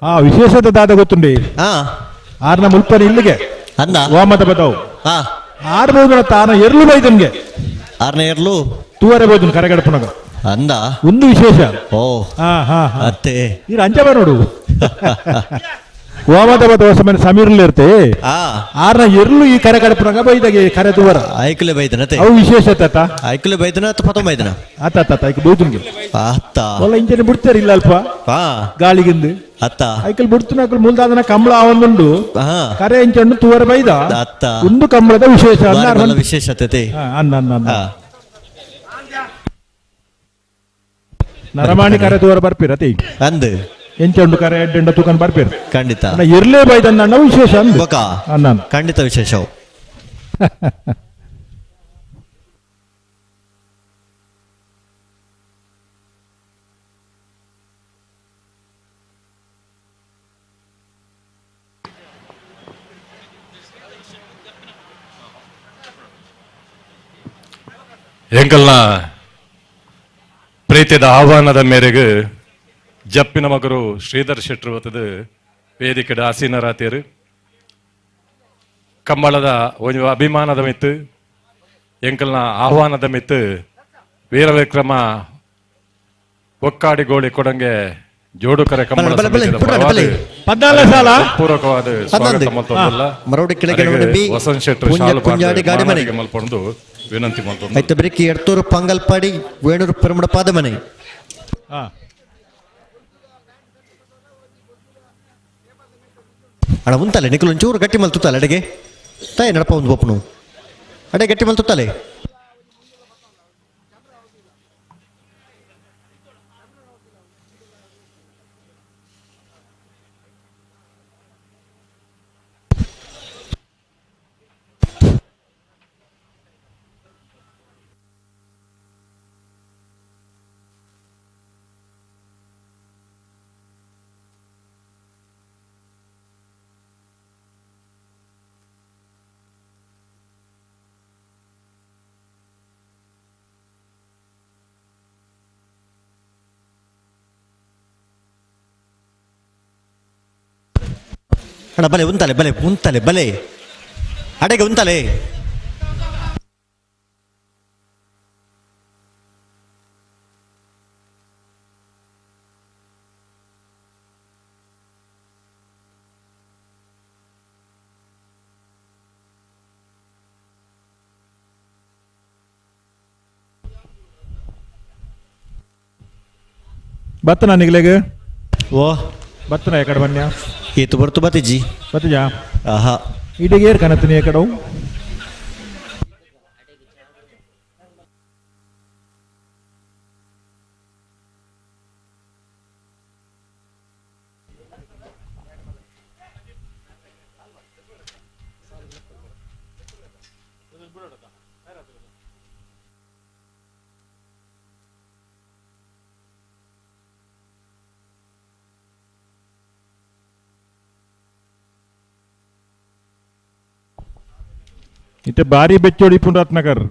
ಆ ವಿಶೇಷತೆ ದಾದ ಗೊತ್ತುಂಡಿ ಆರ್ನ ಮುಲ್ಪನಿ ಇಲ್ಲಿಗೆ ಅಂದ ವಾಮತ ಬದವು ಆರ್ ಬೋಧನ ತಾನ ಎರ್ಲು ಬೈದನ್ಗೆ ಆರ್ನ ಎರ್ಲು ತೂವರೆ ಬೋಧನ ಕರೆಗಡಪುನಗ ಅಂದ ಒಂದು ವಿಶೇಷ. ಓ ಹಾ ಹಾ ಅತ್ತೆ ಈ ಅಂಜಬ ನೋಡು ವಾಮತ ಬದವ ಸಮಯ ಸಮೀರ್ಲಿ ಇರ್ತೆ ಆರ್ನ ಎರ್ಲು ಈ ಕರೆ ಕಡಪುನಗ ಬೈದಾಗೆ ಕರೆ ತೂವರ ಐಕುಲೆ ಬೈದನತೆ ಅವು ವಿಶೇಷತೆ ಆತ ಐಕುಲೆ ಬೈದನ ಅತ್ತ ಪತ ಬೈದನ ಆತ ಆತ ಐಕು ಬೈದನ್ಗೆ ಅತ್ತ ಒಲ್ಲ ಇಂಚನೆ ಬಿಡ್ತಾರೆ ಇಲ್ಲ ಅಲ್ಪ ಗಾಳಿಗಿಂದು ಅತ್ತ ಐಕಲ್ ಬಿಡ್ತುನ ಅಕಲ್ ಮೂಲದಾದನ ಕಂಬಳ ಒಂದುಂಡು ಕರೆ ಇಂಚಣ್ಣು ತೂವರ ಬೈದ ಅತ್ತ ಒಂದು ಕಂಬಳದ ವಿಶೇಷ ಅನ್ನ ವಿಶೇಷತೆ ಅನ್ನ ಅನ್ನ ನರಮಾಣಿ ಕರೆ ತೂವರ ಬರ್ಪಿರತಿ ಅಂದು ಎಂಚಂಡು ಕರೆ ಎಡ್ಡೆಂಡ ತೂಕನ್ ಬರ್ಪಿರ್ ಖಂಡಿತ ಇರ್ಲೇ ಬೈದನ್ನ ವಿಶೇಷ ಅಂದು ಅನ್ನ ಖಂಡಿತ ವಿಶೇಷ. ಎಂಕಲ್ನ ಪ್ರೀತಿದ ಆಹ್ವಾನದ ಮೇರೆಗೆ ಜಪ್ಪಿನ ಮಗರು ಶ್ರೀಧರ್ ಶೆಟ್ಟರು ಬತ್ತದು ವೇದಿಕೆದ ಆಸೀನರಾತಿಯರು ಕಂಬಳದ ಒಂದು ಅಭಿಮಾನದ ಮಿತ್ತು ಎಂಕಲ್ನ ಆಹ್ವಾನದ ಮಿತ್ತು ವೀರವಿಕ್ರಮ ಒಕ್ಕಾಡಿ ಗೋಳಿ ಕೊಡಂಗೆ ಜೋಡುಕರೆ ಕಂಬಳ ಪೂರಕವಾದ ಸ್ವಾಗತ ಮಲ್ತೊಂದಲ್ಲ ವಸಂತ್ ಶೆಟ್ಟರು ಶಾಲು ಮಲ್ಪೊಂದು ವಿನಂತಿ ಮಲ್ತೊಂದು. ಆಯ್ತು ಬ್ರೇಕಿ ಎಡ್ತೂರು ಪಂಗಲ್ಪಾಡಿ ವೇಣೂರು ಪೆರುಮಡ ಪಾದಮನೆ ಅಣ್ಣ ಉಂತಲೆ ನಿಖಲ್ ಒಂಚೂರು ಗಟ್ಟಿ ಮಲ್ತುತ್ತಲ್ಲ ಅಡೆಗೆ ತಾಯಿ ನಡಪ ಒಂದು ಬೊಪ್ಪನು ಅಡೆ ಗಟ್ಟಿ ಮಲ್ತುತ್ತಲೆ ಅಣ್ಣ ಬಲೆ ಉಂತಲೆ ಬಲೆ ಉಂತಲೆ ಬಲೆ ಅಡೆಗೆ ಉಂತಲೆ ಬತ್ತನ ನಿಗಲೆಗೆ ಓ ಬತ್ತನ ಎಕಡೆ ಬನ್ಯ ಏತು ಬರ್ತು ಬತ್ತಿಜಿ ಬತ್ತಿಜಾ ಆಹಾ ಇಡಿಗೇರ್ ಕನತಿನಿ ಎಕಡವು ಇತ್ತೆ ಬಾರಿ ಬೆಚ್ಚೋಡಿ ಪುನರತ್ನಕರ್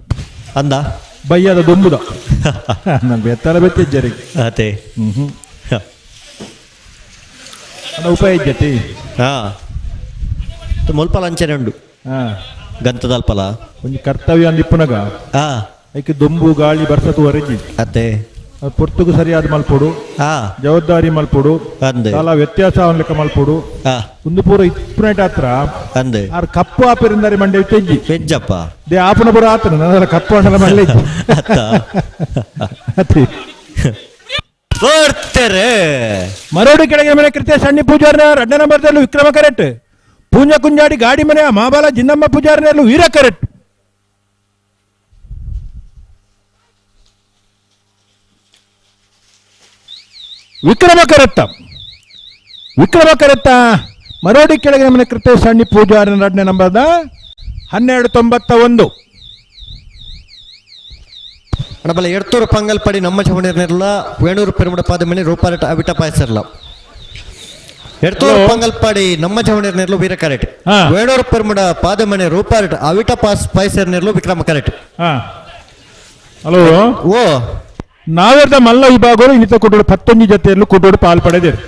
ಅಂದ ಬಯ್ಯದ ದೊಂಬುದ ನಾನು ಬೆತ್ತಲ ಬೆತ್ತಿಜ್ಜರಿ ಅತೆ ಹ್ಮ್ ಅಲ್ಲ ಉಪಾಯ ಇಜ್ಜತಿ ಹಾ ಮುಲ್ಪಲ ಅಂಚನೆ ಉಂಡು ಹಾ ಗಂತದಲ್ಪಲ ಒಂಜಿ ಕರ್ತವ್ಯ ಅಂದ್ ಇಪ್ಪುನಗ ಹಾ ಐಕೆ ದೊಂಬು ಗಾಳಿ ಬರ್ಸತು ವರೆಜಿ ಅತ್ತೆ ಪೊರ್ತುಗು ಸರಿಯಾದ ಮಲ್ಪೊಡು ಜವಾಬ್ದಾರಿ ಮಲ್ಪೊಡು చాలా ವ್ಯತ್ಯಾಸ ಅವನ್ಲೆಕ್ಕ ಮಲ್ಪೊಡು ಒಂದು ಪೂರ ಇಪ್ಪುನೈಟ್ ಹತ್ರ ಅಂದೆ ಆರ್ ಕಪ್ಪು ಆಪರಿಂದಾರಿ ಮಂಡೆ ತೆಜ್ಜಿ ಪೆಜ್ಜಪ್ಪ they ಆಪನ ಪೂರ ಆತನ ನನ್ನ ಕಪ್ಪು ಅಂಡಲ ಮಲ್ಲೆ ಅತಿ ಬರ್ತಾರೆ ಮರೋಡಿ ಕೆಳಗೆ ಮನೆ ಕೃತ್ಯ ಸಣ್ಣ ಪೂಜಾರಿನ ಎರಡನೇ ನಂಬರ್ದಲ್ಲೂ ವಿಕ್ರಮ ಕರೆಕ್ಟ್ ಪೂಂಜ ಕುಂಜಾಡಿ ಗಾಡಿ ಮನೆ ಮಾಬಾಲ ಜಿನ್ನಮ್ಮ ಪೂಜಾರಿನಲ್ಲೂ ವೀರ ಕರೆಕ್ಟ್ ವಿಕ್ರಮ ಕರೆತ್ತ ವಿಕ್ರಮ ಕರೆತ್ತ ಮರೋಡಿ ಕೆಳಗಿನ ಮನೆ ಕೃತ್ಯ ಸಣ್ಣ ಪೂಜಾರಿನ ಎರಡನೇ ನಂಬರ್ದ 1291. ಅಣ್ಣಬಲ್ಲ ಎಡ್ತೂರು ಪಂಗಲ್ಪಡಿ ನಮ್ಮ ಚವಣಿರ್ನಿರ್ಲ ವೇಣೂರು ಪೆರುಮಡ ಪಾದಮಣಿ ರೂಪಾರಟ ಅವಿಟ ಪಾಯಸರ್ಲ ಎಡ್ತೂರು ಪಂಗಲ್ಪಾಡಿ ನಮ್ಮ ಚವಣಿರ್ನಿರ್ಲು ವೀರ ಕರೆಟ್ ವೇಣೂರು ಪೆರುಮಡ ಪಾದಮಣಿ ರೂಪಾರಟ ಅವಿಟ ಪಾಸ್ ಪಾಯಸರ್ನಿರ್ಲು ವಿಕ್ರಮ ಕರೆಟ್. ಹಲೋ ಓ ನಾವೆರ್ದ ಮಲ್ಲ ವಿಭಾಗರು ಇನ್ನಿತ ಕೊಟ್ಟೋಡು ಪತ್ತೊಂಜಿ ಜೊತೆಯಲ್ಲೂ ಕೊಟ್ಟೋಡು ಪಾಲ್ ಪಡೆದಿರು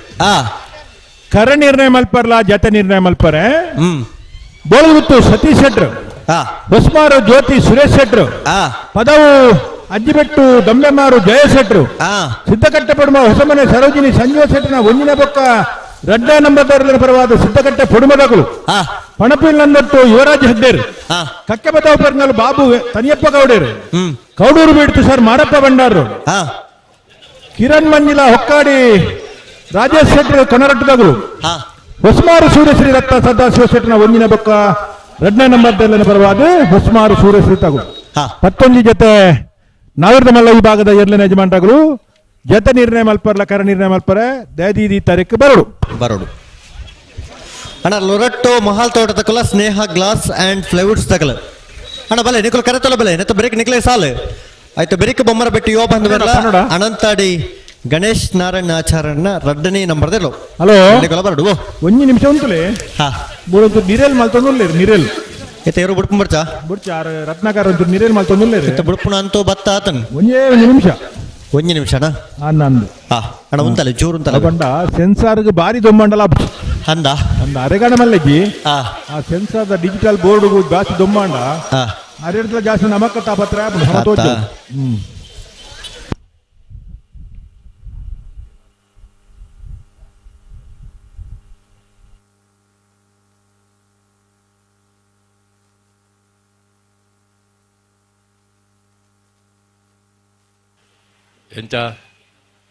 ಕರ ನಿರ್ಣಯ ಮಲ್ಪರ್ಲ ಜತೆ ನಿರ್ಣಯ ಮಲ್ಪರೆ ಬೋಳಗುತ್ತು ಸತೀಶ್ ಶೆಟ್ರು ಹೊಸ್ಮಾರು ಜ್ಯೋತಿ ಸುರೇಶ್ ಶೆಟ್ರು ಪದವು ಅಜ್ಜಿಬೆಟ್ಟು ದೊಂಬೆಮಾರು ಜಯ ಶೆಟ್ರು ಸಿದ್ದಕಟ್ಟೆ ಪಡುಮ ಹೊಸಮನೆ ಸರೋಜಿನಿ ಸಂಜೀವ ಶೆಟ್ಟನ ಒಂಜಿನ ಬೊಕ್ಕ ರಡ್ಡ ನಂಬರ್ ಪರವಾದ ಸಿದ್ದಕಟ್ಟೆ ಪುಡುಮದಗಳು ಪಣಪಿಲ್ ನಂದಟ್ಟು ಯುವರಾಜ್ ಹೆಗ್ಡೇರು ಕಕ್ಕೆ ಬತಾವ್ ಪರ್ನಲ್ ಬಾಬು ತನಿಯಪ್ಪ ಗೌಡೇರು ಕೌಡೂರು ಬೀಡ್ತು ಸರ್ ಮಾರಪ್ಪ ಭಂಡಾರರು ಕಿರಣ್ ಮಂಜಿಲ ಹೊಕ್ಕಾಡಿ ರಾಜೇಶ್ ಶೆಟ್ಟರು ಕೊನರಟ್ಟದಗಳು ಹೊಸ್ಮಾರು ಸೂರ್ಯಶ್ರೀ ರತ್ನ ಸದಾಶಿವ ಶೆಟ್ಟನ ಒಂಜಿನ ಬೊಕ್ಕ ರಡ್ಡ ನಂಬರ್ ಪರವಾದ ಹೊಸ್ಮಾರು ಸೂರ್ಯಶ್ರೀ ತಗು ಪತ್ತೊಂಜಿ ಜೊತೆ ನಾವಿರ್ದ ಮಲ್ಲ ವಿಭಾಗದ ಎರಡನೇ ಯಜಮಾನಗಳು ಜತೆ ನಿರ್ಣಯ ಮಲ್ಪರ್ಲ ಕರ ನಿರ್ಣಯ ಮಲ್ಪರೆ ದಯದೀದಿ ತಾರೀಕು ಬರಡು ಬರಡು. ಅಣ್ಣ ಲೊರಟ್ಟೋ ಮಹಾಲ್ ತೋಟ ತಕಲ ಸ್ನೇಹ ಗ್ಲಾಸ್ ಅಂಡ್ ಫ್ಲೈವುಡ್ಸ್ ತಕಲ ಅಣ್ಣ ಬಲೆ ನಿಕಲ್ ಕರೆತಲ್ಲ ಬಲೆ ನೆತ್ತ ಬ್ರೇಕ್ ನಿಕ್ಲೆ ಸಾಲು ಆಯ್ತು ಬೆರಿಕ್ ಬೊಮ್ಮರ ಬೆಟ್ಟಿ ಯೋ ಬಂದು ಬರಲ ಅನಂತಾಡಿ ಗಣೇಶ್ ನಾರಾಯಣ ಆಚಾರ್ಯನ ರಡ್ಡನೇ ನಂಬರ್ ದೆಲ್ಲೋ. ಹಲೋ ನಿಕಲ ಬರಡು ಒಂಜಿ ನಿಮಿಷ ಉಂಟುಲೆ ಬೋಳೊಂದು ನಿರೇಲ್ ಮಲ್ತೊಂದುಲ್ಲೇರು ನಿರೇಲ್ ಇತ್ತ ಏರು ಬುಡ್ಪು ಬರ್ಚಾ ಬುಡ್ಚ ರತ್ನಾಕರ ಒಂಚೂರು ನಿರೇಲ್ ಮಲ್ತೊಂದುಲ್ಲೇರು ಇತ್ತ ಬುಡ್ಪುನ ಅಂತೋ ಬತ್ತ ಆತನ್ ಒಂಜೇ ಒಂದು ನಿಮಿಷ ಒಂಜಿ ನಿಮಿಷ ಅಣ್ಣ ನಂದು ಅಣ್ಣ ಉಂತಲೆ ಚೂರು ಉಂತಲೆ ಬಂಡ ಸೆನ್ಸಾರ್ಗೆ ಬಾರಿ ದೊಮ್ಮಂಡಲ ಅಂದ ಅಂದ ಅರೆಗಣ ಮಲ್ಲಗಿ ಆ sensor digital board ಜಾಸ್ತಿ ದೊಮ್ಮಂಡ ಅರೆಡ್ಲ ಜಾಸ್ತಿ ನಮಕ ತಾಪತ್ರ ಎಂಚ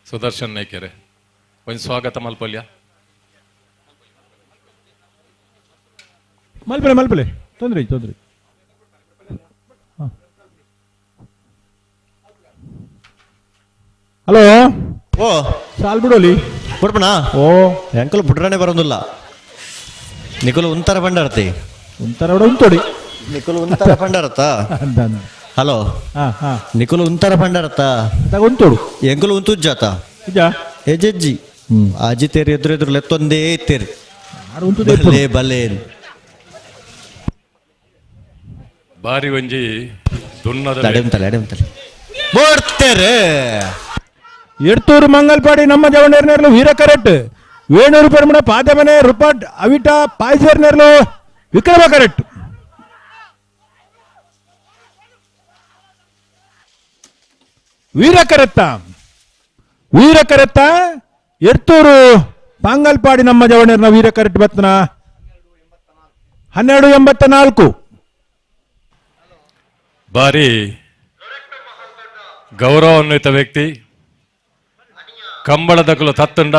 ಸುದರ್ಶನ್ ನಾಯ್ಕೆರೆ ಒಂದು ಸ್ವಾಗತ ಮಲ್ಪಲ್ಯ ಮಲ್ಪಲೆ ಮಲ್ಪಲೆ ತೊಂದರೆ ತೊಂದರೆ. ಹಲೋ ಓ ಸಾಲ್ ಬಿಡೋಲಿ ಬಿಡ್ಪಣ ಓ ಎಂಕಲ್ ಬುಡ್ರನೆ ಬರೋದಿಲ್ಲ ನಿಕುಲು ಉಂತರ ಭಂಡಾರತಿ ಉಂತರ ಉಂತೋಡಿ ನಿಕುಲು ಉಂತರ ಭಂಡಾರತ. ಹಲೋ ನಿಕುಲು ಉಂತರ ಭಂಡಾರತ ಉಂತೋಡು ಎಂಕುಲು ಉಂತುಜ್ಜಾತ ಎಜೆಜ್ಜಿ ಅಜ್ಜಿ ತೇರಿ ಎದುರು ಎದುರು ಲೆತ್ತೊಂದೇ ತೇರಿ ಬಲೆ ಬಲೆ ಬಾರಿ ಒಂಜಿ ದುನ್ನದ ಬೋಡ್ತೇರೆ. ಎಡ್ತೂರು ಮಂಗಲ್ಪಾಡಿ ನಮ್ಮ ಜವಣೇರ್ನೇರ್ಲು ವೀರ ಕರೆಕ್ಟ್ ವೇಣೂರು ಪೆರ್ಮಣ ಪಾದಮನೆ ರುಪಾಟ್ ಅವಿಟ ಪಾಯ್ಸೇರ್ನೇರ್ಲು ವಿಕ್ರಮ ಕರೆಕ್ಟ್ ವೀರ ಕರೆತ್ತ ವೀರ ಕರೆತ್ತ ಎಡ್ತೂರು ಪಾಂಗಲ್ಪಾಡಿ ನಮ್ಮ ಜವಣೇರ್ನ ವೀರ ಕರೆಕ್ಟ್ ಬತ್ನ 1284. ಬಾರಿ ಗೌರವಾನ್ವಿತ ವ್ಯಕ್ತಿ ಕಂಬಳದಕಲು ತತ್ತುಂಡ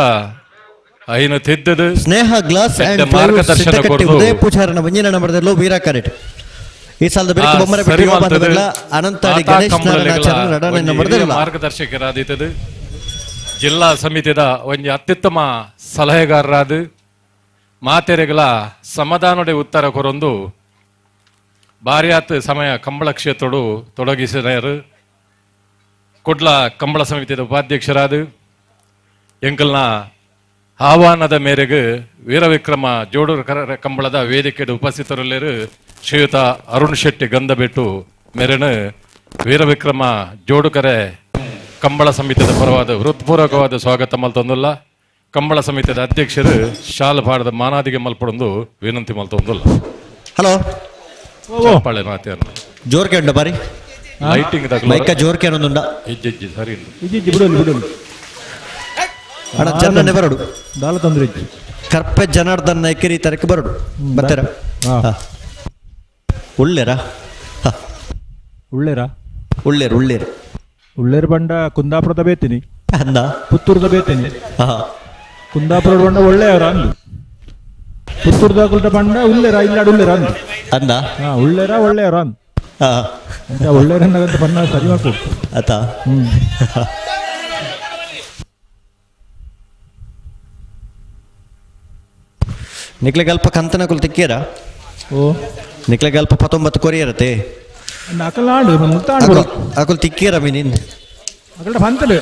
ಐನು ತಿದ್ದದು ಸ್ನೇಹ ಗ್ಲಾಸ್ ಅಂಡ್ ಮಾರ್ಗದರ್ಶನ ಕೊಟ್ಟು ಉದಯ ಪೂಜಾರನ ಒಂಜಿನ ನಂಬರ್ದಲ್ಲೂ ವೀರ ಕರೆಕ್ಟ್ ಈ ಸಾಲದ ಬೆಳಕು ಬೊಮ್ಮರ ಸರಿ ಬೆಟ್ಟಿ ಬಂದವರೆಲ್ಲ ಅನಂತಾಡಿ ಗಣೇಶ್ ನಾರಾಯಣಾಚಾರ್ಯ ರಡನೆ ನಂಬರ್ದಲ್ಲ ಮಾರ್ಗದರ್ಶಕರಾದಿತ್ತದು ಜಿಲ್ಲಾ ಸಮಿತಿದ ಒಂಜಿ ಅತ್ಯುತ್ತಮ ಸಲಹೆಗಾರರಾದ ಮಾತೆರೆಗಳ ಸಮಾಧಾನಡೆ ಉತ್ತರ ಕೊರೊಂದು ಬಾರಿಯಾತ್ ಸಮಯ ಕಂಬಳ ಕ್ಷೇತ್ರಡು ತೊಡಗಿಸಿದರು. ಕುಡ್ಲ ಕಂಬಳ ಸಮಿತಿಯ ಉಪಾಧ್ಯಕ್ಷರಾದ ಎಂಕಲ್ನ ಆಹ್ವಾನದ ಮೇರೆಗೆ ವೀರವಿಕ್ರಮ ಜೋಡೂರು ಕಂಬಳದ ವೇದಿಕೆಯ ಉಪಸ್ಥಿತರಲ್ಲಿರು ಶ್ರೀಯುತ ಅರುಣ್ ಶೆಟ್ಟಿ ಗಂಧಬೆಟ್ಟು ಮೇರೆನ ವೀರವಿಕ್ರಮ ಜೋಡುಕರೆ ಕಂಬಳ ಸಮಿತಿಯ ಪರವಾದ ಹೃತ್ಪೂರ್ವಕವಾದ ಸ್ವಾಗತ ಮಲ್ತೊಂದುಲ್ಲ. ಕಂಬಳ ಸಮಿತಿಯ ಅಧ್ಯಕ್ಷರು ಶಾಲ್ ಪಾಡದ ಮಾನಾದಿಗೆ ಮಲ್ಪಡೊಂದು ವಿನಂತಿ ಮಲ್ತೊಂದುಲ್ಲ. ಹಲೋ ಚಪ್ಪಾಳೆ ಮಾತೆಯನ್ನು ಜೋರ್ ಕೆಂಡ ಬಾರಿ. ಲೈಟಿಂಗ್ ಮೈಕ ಜೋರ್ ಕೇನೊಂದುಂಡ ಇಜ್ಜಿ ಸರಿ ಇಜ್ಜಿ ಬಿಡೋಲಿ ಬಿಡೋಲಿ ಅಣ್ಣ ಚನ್ನನೆ ಬರಡು ದಾಲ ತೊಂದರೆ ಇಜ್ಜಿ ಕರ್ಪೆ ಜನಾರ್ದನ್ ನಾಯ್ಕರಿ ತರಕ್ಕೆ ಬರಡು ಬತ್ತರ ಉಳ್ಳೇರಾ ಉಳ್ಳೇರಾ ಉಳ್ಳೇರು ಉಳ್ಳೇರು ಉಳ್ಳೇರು ಬಂಡ ಕುಂದಾಪುರದ ಬೇತೀನಿ ಅಂದ ಪುತ್ತೂರದ ಬೇತೀನಿ ಕುಂದಾಪುರದ ಬಂಡ ಒಳ್ಳೆಯವರ ಅಂದು ಪುತ್ತೂರ್ದ ಬಂಡ ಉಳ್ಳೇರ ಇಲ್ಲಾಡು ಉಳ್ಳೇರ ಅಂದು ಅಂದ ಹಾ ಉಳ್ಳೇರ ಒಳ್ಳೆಯವರ ಅಂದು ಅಂತ ಒಳ್ಳೆಯವ್ರನ್ನಗಂತ ಬಣ್ಣ ಸರಿ ಮಾಡ್ಕೊಡು ಆತ ನಿಕ್ಲೆಗೆ ಅಲ್ಪ ಕಂತನ ಕುಲ್ ತಿಕ್ಕೇರ ಓ ನಿಕ್ಲೆಗೆ ಅಲ್ಪ 19 ಕೊರಿಯರತೆ ಅಕಲಾಂಡು ಮುತ್ತಾಂಡು ಅಕುಲ್ ತಿಕ್ಕೇರ ಮೀನಿನ್ ಅಕಲ್ಡ ಬಂತಲು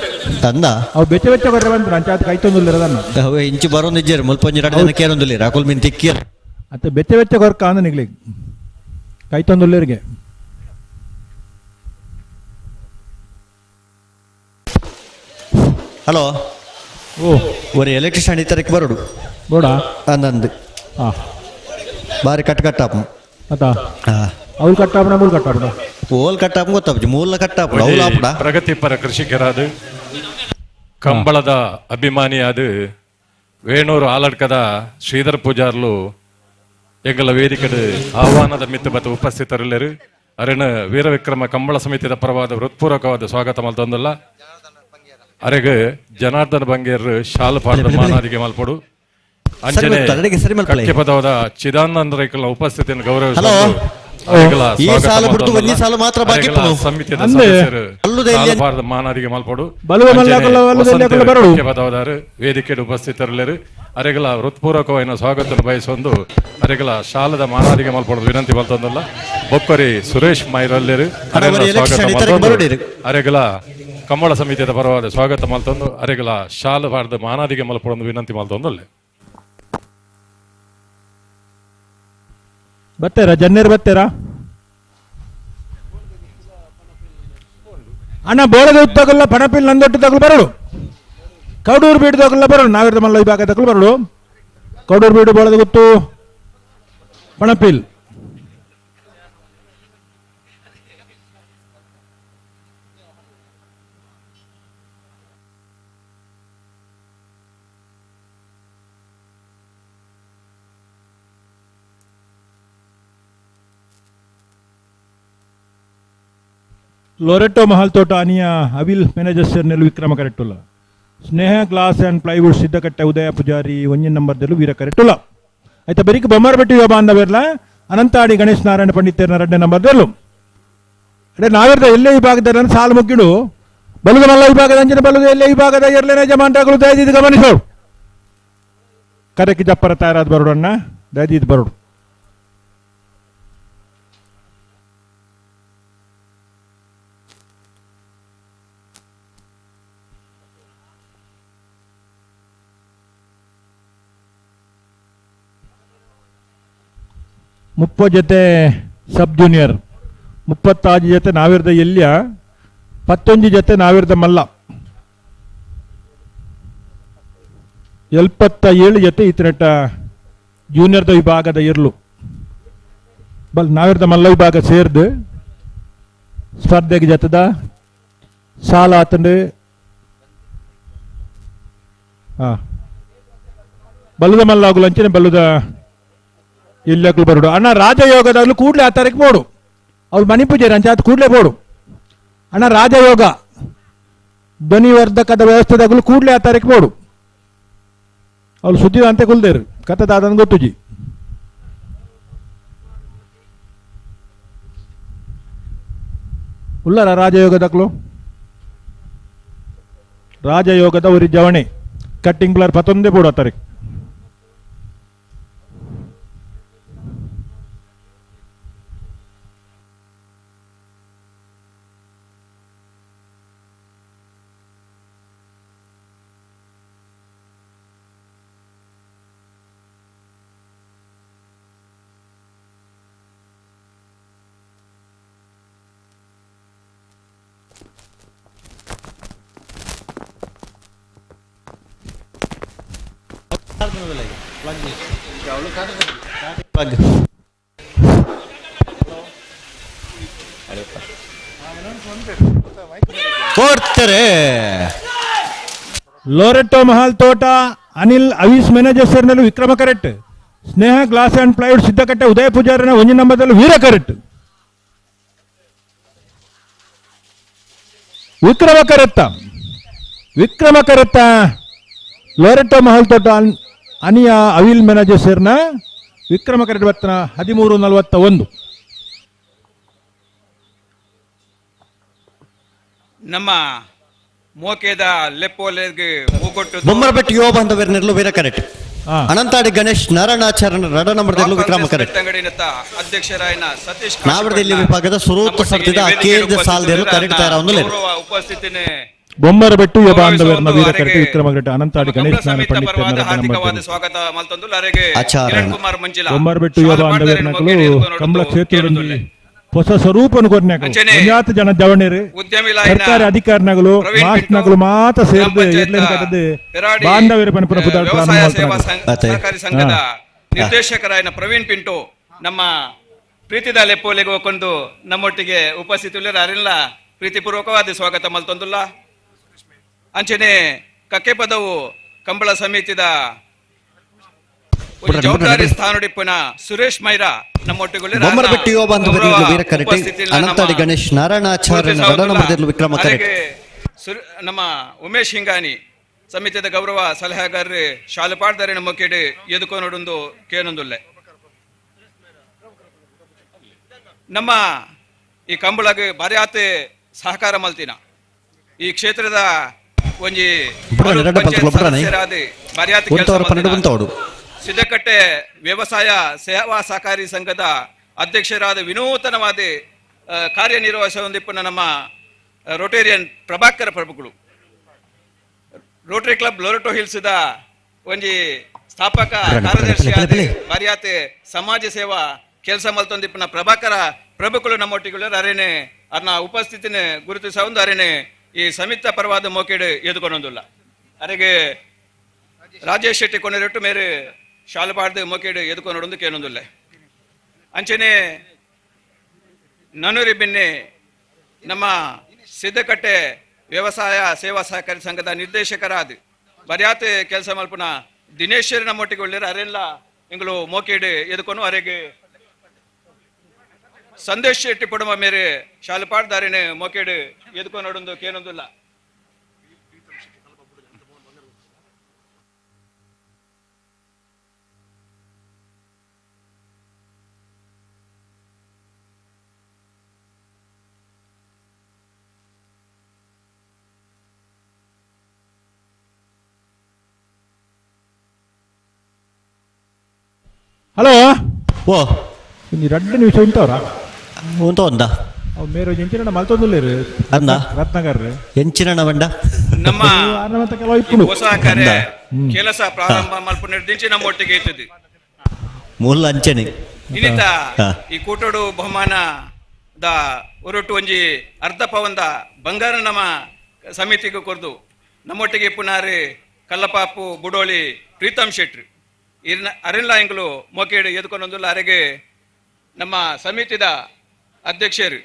ತಂದ ಅವು ಬೆಚ್ಚ ಬೆಚ್ಚ ಕೊರ್ರೆ ಬಂತು ಅಂಚಾತ್ ಕೈ ತೊಂದುಲ್ಲೆರ ಅವೆ ಇಂಚು ಬರೋಂದಿಜ್ಜೇರು ಮುಲ್ಪೊಂಜಿ ರಡ್ಡು ಜನ ಕೇರೊಂದುಲ್ಲೇರು ಅಕುಲ್ ಮೀನ್ ತಿಕ್ಕೇರ ಅತ್ತ ಬೆಚ್ಚ ಬೆಚ್ಚ ಕೊರ್ಕ ಅಂದ ನಿಗ್ಲಿಗ್ ಕೈ ತೊಂದುಲ್ಲೇರಿಗೆ ಹಲೋ ಓ ಒರಿ ಎಲೆಕ್ಟ್ರಿಷಿಯನ್ ಇತ್ತರಕ್ಕೆ ಬರೋಡು ಬೋಡ ಅಂದಂದು ಹಾಂ ಬಾರಿ ಕಟ್ ಕಟ್ಟಾಪ ಅತ್ತ ಅವ್ರು ಕಟ್ಟಾಪಣ ಮೂಲ ಕಟ್ಟಾಪಣ ಓಲ್ ಕಟ್ಟಾಪ ಗೊತ್ತಾಪುಜಿ ಮೂಲ ಕಟ್ಟಾಪುಡ ಅವ್ಲು ಆಪುಡ ಪ್ರಗತಿಪರ ಕೃಷಿಕರಾದ ಕಂಬಳದ ಅಭಿಮಾನಿಯಾದ ವೇಣೂರು ಆಲಡ್ಕದ ಶ್ರೀಧರ್ ಪೂಜಾರ್ಲು ಎಂಗಲ ವೇದಿಕೆಡು ಆಹ್ವಾನದ ಮಿತ್ತು ಬತ್ತ ಉಪಸ್ಥಿತರಿಲ್ಲರು ಅರೆನ ವೀರವಿಕ್ರಮ ಕಂಬಳ ಸಮಿತಿದ ಪರವಾದ ಹೃತ್ಪೂರ್ವಕವಾದ ಸ್ವಾಗತ ಮಲ್ತೊಂದಲ್ಲ ಅರೆಗ್ ಜನಾರ್ದನ ಬಂಗೇರ್ ಶಾಲು ಪಾಡದ ಮಾನಾದಿಗೆ ಮಲ್ಪಡು ಅಂಚನೆ ಕಕ್ಕೆ ಪದವದ ಚಿದಾನಂದ ರೈಕಲ್ನ ಉಪಸ್ಥಿತಿಯನ್ನು ಗೌರವಿಸಲು ಈ ಸಾಲು ಬಿಡ್ತು ಒಂದೇ ಸಾಲು ಮಾತ್ರ ಬಾಕಿ ಸಮಿತಿಯ ಸದಸ್ಯರು ಶಾಲು ಪಾಡದ ಮಾನಾದಿಗೆ ಮಲ್ಪಡು ಪದವದಾರು ವೇದಿಕೆಗೆ ಉಪಸ್ಥಿತರಿಲ್ಲರು ಅರೆಗಳ ಹೃತ್ಪೂರ್ವಕವಾದ ಸ್ವಾಗತ ಬಯಸೊಂದು ಅರೆಗಳ ಶಾಲದ ಮಾನಾದಿಗೆ ಮಲ್ಪಡು ವಿನಂತಿ ಮಲ್ತೊಂದಲ್ಲ ಬೊಕ್ಕರಿ ಸುರೇಶ್ ಮೈರಲ್ಲೇರು ಅರೆಗಳ ಸ್ವಾಗತ ಮಲ್ತೊಂದು ಅರೆಗಳ ಕಂಬಳ ಸಮಿತಿಯ ಪರವಾದ ಸ್ವಾಗತ ಮಲ್ತೊಂದು ಅರೆಗಳ ಶಾಲು ಪಾಡದ ಮಾನಾದಿಗೆ ಮಲ್ಪಡೊಂದು ವಿನಂತಿ ಮಲ್ತೊಂದಲ್ಲೇ ಬತ್ತೇರಾ ಜನ್ನೇರು ಬತ್ತೇರಾ ಅಣ್ಣ ಬೋಳದ ತಗಲ್ಲ ಪಣಪಿಲ್ ನಂದೊಟ್ಟು ತಗಲು ಬರಡು ಕಡೂರು ಬೀಡು ತಗಲ್ಲ ಬರಡು ನಾವಿರ್ದ ಮಲ್ಲ ವಿಭಾಗ ತಗಲು ಬರಡು ಕಡೂರು ಬೀಡು ಬೋಳದ ಗುತ್ತು ಪಣಪಿಲ್ ಲೊರೆಟೋ ಮಹಲ್ ತೋಟ ಅನಿಯ ಅವಿಲ್ ಮ್ಯಾನೇಜರ್ ನೆಲು ವಿಕ್ರಮ ಕರೆಕ್ಟುಲ್ಲ Sneha glass and plywood Siddakatte Udaya Pujari ಒಂಜಿನ ನಂಬರ್ದಲ್ಲೂ ವೀರ ಕರೆಕ್ಟುಲ್ಲ ಆಯ್ತಾ ಬೆರಿಕ್ ಬೊಮ್ಮರಬೆಟ್ಟಿ ಬಾಂಧವ್ಯರ್ಲ ಅನಂತಾಡಿ ಗಣೇಶ್ ನಾರಾಯಣ ಪಂಡಿತರ್ನ ಎರಡನೇ ನಂಬರ್ದಲ್ಲೂ ಅದೇ ನಾವಿರ್ದ ಎಲ್ಲೇ ವಿಭಾಗದ ಸಾಲು ಮುಗ್ಗಿಡು ಬಲುದ ಮಲ್ಲ ವಿಭಾಗದ ಅಂಚಿನ ಬಲುದ ಎಲ್ಲೇ ವಿಭಾಗದ ಎರಡನೇ ಜಮಾಂಟಗಳು ದಯದಿದ್ದು ಗಮನಿಸೋಡು ಕರೆಕ್ಕೆ ಜಪ್ಪರ ತಯಾರಾದ ಬರೋಡು ಅಣ್ಣ ದಯದಿದ್ದು ಬರೋಡು ಮುಪ್ಪ ಜೊತೆ ಸಬ್ ಜೂನಿಯರ್ 36 ಜೊತೆ ನಾವಿರ್ದ ಎಲ್ಯ 11 ಜೊತೆ ನಾವಿರ್ದ ಮಲ್ಲ 77 ಜೊತೆ ಈತನೆಟ್ಟ ಜೂನಿಯರ್ದ ವಿಭಾಗದ ಇರ್ಲು ಬಲ್ ನಾವಿರ್ದ ಮಲ್ಲ ವಿಭಾಗ ಸೇರ್ದು ಸ್ಪರ್ಧೆಗೆ ಜೊತೆದ ಸಾಲ ಆತಂಡು ಹಾಂ ಬಲ್ಲದ ಮಲ್ಲ ಆಗುಲ ಅಂಚನೆ ಬಲ್ಲದ ಇಲ್ಲಕ್ಕೂ ಬರೋಡು ಅಣ್ಣ ರಾಜಯೋಗದಾಗಲೂ ಕೂಡಲೇ ಆ ತಾರೀಕು ಬೋಡು ಅವ್ರು ಮಣಿ ಪೂಜೆ ಅಂಚೆ ಅದು ಕೂಡಲೇ ಬೋಡು ಅಣ್ಣ ರಾಜಯೋಗ ಧ್ವನಿವರ್ಧಕದ ವ್ಯವಸ್ಥೆದಾಗಲೂ ಕೂಡಲೇ ಆ ತಾರೀಕು ಬೋಡು ಅವ್ರು ಸುದ್ದಿ ಅಂತೆ ಕುಲ್ದೇರು ಕತೆ ದಾದನ್ ಗೊತ್ತುಜಿ ಉಳ್ಳಾರ ರಾಜಯೋಗದಾಗ್ಲು ರಾಜಯೋಗದ ಉರಿ ಜವಣೆ ಕಟ್ಟಿಂಗ್ ಬ್ಲರ್ ಪತ್ತೊಂದೇ ಬೋಡು ಆ ತಾರೀಕು ಪ್ಲಗ್. ಕೊಡ್ತಾರೆ. ಲೋರೆಟೋ ಮಹಲ್ ತೋಟ Anil ಅವೀಸ್ ಮ್ಯಾನೇಜರ್ನಲ್ಲಿ Vikrama correct. Sneha glass and plywood Siddakatte Udaya ಪೂಜಾರಿನ ಒಂಜಿ ನಂಬರ್ದಲ್ಲಿ ವೀರ ಕರೆಕ್ಟ್. ವಿಕ್ರಮ ಕರೆತ್ತ ವಿಕ್ರಮ ಕರೆತ್ತ ಲೋರೆಟೋ ಮಹಲ್ ತೋಟ ಅನಿಯ ಅವಿಲ್ ಮ್ಯಾನೇಜರ್ನ ವಿಕ್ರಮ ಕರೆಕ್ಟ್ ಬರ್ತನ 13:41. ನಮ್ಮ ಮೋಕೆದ ಲೆಪ್ಪೋಲೆಗೆ ಮೂಗೊಟ್ಟು ಬೊಮ್ಮರಬೆಟ್ಟು ಯುವ ಬಾಂಧವ್ಯರನ್ನೆಲ್ಲೂ ವೀರ ಕರೆಕ್ಟ್. ಅನಂತಾಡಿ ಗಣೇಶ್ ನಾರಾಯಣಾಚಾರ್ಯನ ರಡ ನಂಬರ್ದಲ್ಲೂ ವಿಕ್ರಮ ಕರೆಕ್ಟ್. ತಂಗಡಿನತ್ತ ಅಧ್ಯಕ್ಷರಾಯನ ಸತೀಶ್ ನಾವಡದಲ್ಲಿ ವಿಭಾಗದ ಸುರೂತ ಸರ್ತಿದ ಅಕೇರ್ದ ಸಾಲದಲ್ಲೂ ಕರೆಕ್ಟ್ ತಯಾರ ಉಪಸ್ಥಿತಿನೇ ಬೊಮ್ಮರಬೆಟ್ಟು ಯುವ ಬಾಂಧವ್ಯರನ್ನ ವೀರ ಕರೆಕ್ಟ್ ವಿಕ್ರಮ ಕರೆಕ್ಟ್ ಅನಂತಾಡಿ ಗಣೇಶ್ ನಾರಾಯಣ ಪಂಡಿತ್ ಸ್ವಾಗತ ಮಲ್ತೊಂದು ಅರೆಗೆ ಕಿರಣ್ ಕುಮಾರ್ ಮಂಜಿಲ. ಬೊಮ್ಮರಬೆಟ್ಟು ಯುವ ಬಾಂಧವ್ಯರನ್ನ ಕಂಬಳ ಕ್ಷೇತ್ರದಲ್ಲಿ ಹೊಸ ಸ್ವರೂಪನು ಕೊರ್ನ್ಯಾಕ ಜನ ಜವಣೇರು ಸರ್ಕಾರಿ ಅಧಿಕಾರಿನಗಳು ಮಾಸ್ಟ್ನಗಳು ಮಾತ್ರ ಸೇರಿದ ಎರ್ಲೇನ್ ಕಟ್ಟದೆ ಬಾಂಧವ್ಯರ ಪನಪುರ ಪುದಾರ್ ಸಹಕಾರಿ ಸಂಘದ ನಿರ್ದೇಶಕರಾಯನ ಪ್ರವೀಣ್ ಪಿಂಟು ನಮ್ಮ ಪ್ರೀತಿದ ಲೆಪ್ಪೋಲೆಗೆ ಹೋಗೊಂಡು ನಮ್ಮೊಟ್ಟಿಗೆ ಉಪಸ್ಥಿತಿಯುಳ್ಳರು ಅರಿಲ್ಲ ಪ್ರೀತಿಪೂರ್ವಕವಾದ ಸ್ವಾಗತ ಮಲ್ತೊಂದುಲ್ಲ. ಅಂಚನೆ ಕಕ್ಕೆ ಪದವು ಕಂಬಳ ಸಮಿತಿದ ಜವಾಬ್ದಾರಿ ಸ್ಥಾನಡಿಪ್ಪನ ಸುರೇಶ್ ಮೈರಾ ನಮ್ಮೊಟ್ಟಿಗೆ ಬೊಮ್ಮರಬೆಟ್ಟು ಯುವ ಬಾಂಧವ್ಯರು ವೀರ ಕರೆಕ್ಟ್. ಅನಂತಾಡಿ ಗಣೇಶ್ ನಾರಾಯಣಾಚಾರ್ಯನ ರಡ ನಂಬರ್ದಲ್ಲೂ ವಿಕ್ರಮ ಕರೆಕ್ಟ್. ನಮ್ಮ ಉಮೇಶ್ ಹಿಂಗಾನಿ ಸಮಿತಿಯ ಗೌರವ ಸಲಹೆಗಾರರು ಶಾಲುಪಾಡ್ದಾರೆ ನಮ್ಮ ಕೇಳಿ ಎದುಕೋನೊಡೊಂದು ಕೇನೊಂದುಲ್ಲೆ. ನಮ್ಮ ಈ ಕಂಬಳಗೆ ಬಾರ್ಯಾತೆ ಸಹಕಾರ ಮಲ್ತಿನ ಈ ಕ್ಷೇತ್ರದ ಒಂಜಿ ಬಾರ್ಯಾತೆ ಕೆಲಸ ಸಿದ್ದಕಟ್ಟೆ ವ್ಯವಸಾಯ ಸೇವಾ ಸಹಕಾರಿ ಸಂಘದ ಅಧ್ಯಕ್ಷರಾದ ವಿನೂತನವಾದ ಕಾರ್ಯನಿರ್ವಹಿಸುವಂದಿಪ್ಪನ ನಮ್ಮ ರೋಟೇರಿಯನ್ ಪ್ರಭಾಕರ ಪ್ರಭುಗಳು ರೋಟರಿ ಕ್ಲಬ್ ಲೊರೆಟೋ ಹಿಲ್ಸ್ದ ಒಂಜಿ ಸ್ಥಾಪಕ ಕಾರ್ಯದರ್ಶಿ ಬಾರ್ಯಾತೆ ಸಮಾಜ ಸೇವಾ ಕೆಲಸ ಮಲ್ತೊಂದಿಪ್ಪನ ಪ್ರಭಾಕರ ಪ್ರಭುಗಳು ನಮ್ಮೊಟ್ಟಿಗೆ ಅರೇನೆ ಅರ್ನ ಉಪಸ್ಥಿತಿನ ಗುರುತಿಸ ಒಂದು ಅರೇನೆ ಈ ಸಮಿತ ಪರವಾದ ಮೋಕೆಡು ಎದುಕೊಂಡೊಂದುಲ್ಲ. ಅರೆಗೆ ರಾಜೇಶ್ ಶೆಟ್ಟಿ ಕೊನೆರೊಟ್ಟು ಮೇರೆ ಶಾಲುಪಾಡ್ದು ಮೊಕೇಡು ಎದುಕೊನೊಡೊಂದು ಕೇನೊಂದುಲ್ಲೆ. ಅಂಚನೆ ನನೂರಿ ಬೆನ್ನೆ ನಮ್ಮ ಸಿದ್ದಕಟ್ಟೆ ವ್ಯವಸಾಯ ಸೇವಾ ಸಹಕಾರಿ ಸಂಘದ ನಿರ್ದೇಶಕರಾದ ಬರ್ಯಾತೆ ಕೆಲಸ ಮಲ್ಪನ ದಿನೇಶ್ವರಿ ನಮ್ಮೊಟ್ಟಿಗೆ ಒಳ್ಳೆಯರು ಅರೆಲ್ಲ ಇಂಗಳು ಮೋಕೇಡು ಎದುಕೊನು ಅರೆಗೆ ಸಂದೇಶ್ ಶೆಟ್ಟಿ ಪಡುಮ ಮೇರೆ ಶಾಲುಪಾಡ್ದಾರೇನೆ ಮೋಕೇಡು ಎದುಕೊನೊಡೊಂದು ಕೇನೊಂದುಲ್ಲ. ಹಲೋ ಓ ಒಂಜಿ ರಡ್ಡ್ ನಿಮಿಷ ಉಂಟವರ ಉಂತ ಒಂದ ಅವು ಮೇರು ಎಂಚಿನ ಮಲ್ತೊಂದುಲ್ಲೇರು ಅಂದ ರತ್ನಗರ್ ಎಂಚಿನ ಬಂಡ ನಮ್ಮ ಕೆಲವು ಇಪ್ಪುಡು ಹೊಸ ಕಾರ್ಯ ಕೆಲಸ ಪ್ರಾರಂಭ ಮಲ್ಪುನ ನಮ್ಮೊಟ್ಟಿಗೆ ಇರ್ತದೆ ಮೂಲ ಅಂಚನೆ ಇನ್ನಿತ ಈ ಕೂಟೋಡು ಬಹುಮಾನ the ಒರಟು ಒಂಜಿ ಅರ್ಧ ಪವಂದ ಬಂಗಾರ ನಮ್ಮ ಸಮಿತಿಗೆ ಕೊರ್ದು ನಮ್ಮೊಟ್ಟಿಗೆ ಪುನಾರಿ ಕಲ್ಲಪಾಪು ಬುಡೋಳಿ ಪ್ರೀತಮ್ ಶೆಟ್ರು ಇರ್ನ ಅರೆಲ್ಲ ಇಂಗ್ಲು ಮೋಕೇಡು ಎದುಕೊಂಡೊಂದುಲ್ಲ. ಅರೆಗೆ ನಮ್ಮ ಸಮಿತಿದ ಅಧ್ಯಕ್ಷರು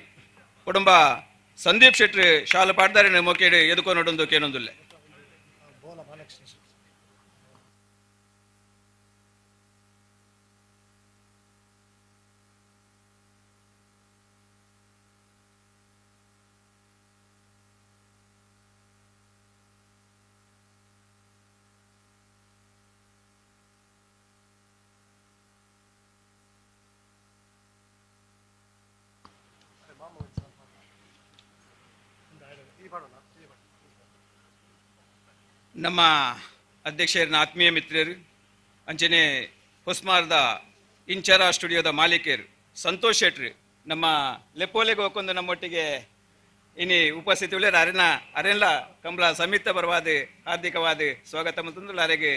ಕುಟುಂಬ ಸಂದೀಪ್ ಶೆಟ್ರು ಶಾಲು ಪಾಡ್ದಾರೆ ಮೋಕೇಡು ಎದುಕೊಂಡೊಂದು ಕೇನೊಂದುಲ್ಲೆ. ನಮ್ಮ ಅಧ್ಯಕ್ಷರನ್ನ ಆತ್ಮೀಯ ಮಿತ್ರರು ಅಂಚನೆ ಹೊಸ್ಮಾರ್ದ ಇಂಚರ ಸ್ಟುಡಿಯೋದ ಮಾಲೀಕರು ಸಂತೋಷ್ ಶೆಟ್ರು ನಮ್ಮ ಲೆಪ್ಪೋಲೆಗೆ ಹೋಗ್ಕೊಂಡು ನಮ್ಮೊಟ್ಟಿಗೆ ಇನಿ ಉಪಸ್ಥಿತಿ ಉಳ್ಳೇರು ಅರೆನ ಅರೆಲ್ಲ ಕಂಬಳ ಸಮಿತ ಬರವಾದ ಹಾರ್ದಿಕವಾದ ಸ್ವಾಗತ ಮತ್ತೊಂದು ಅರೆಗೆ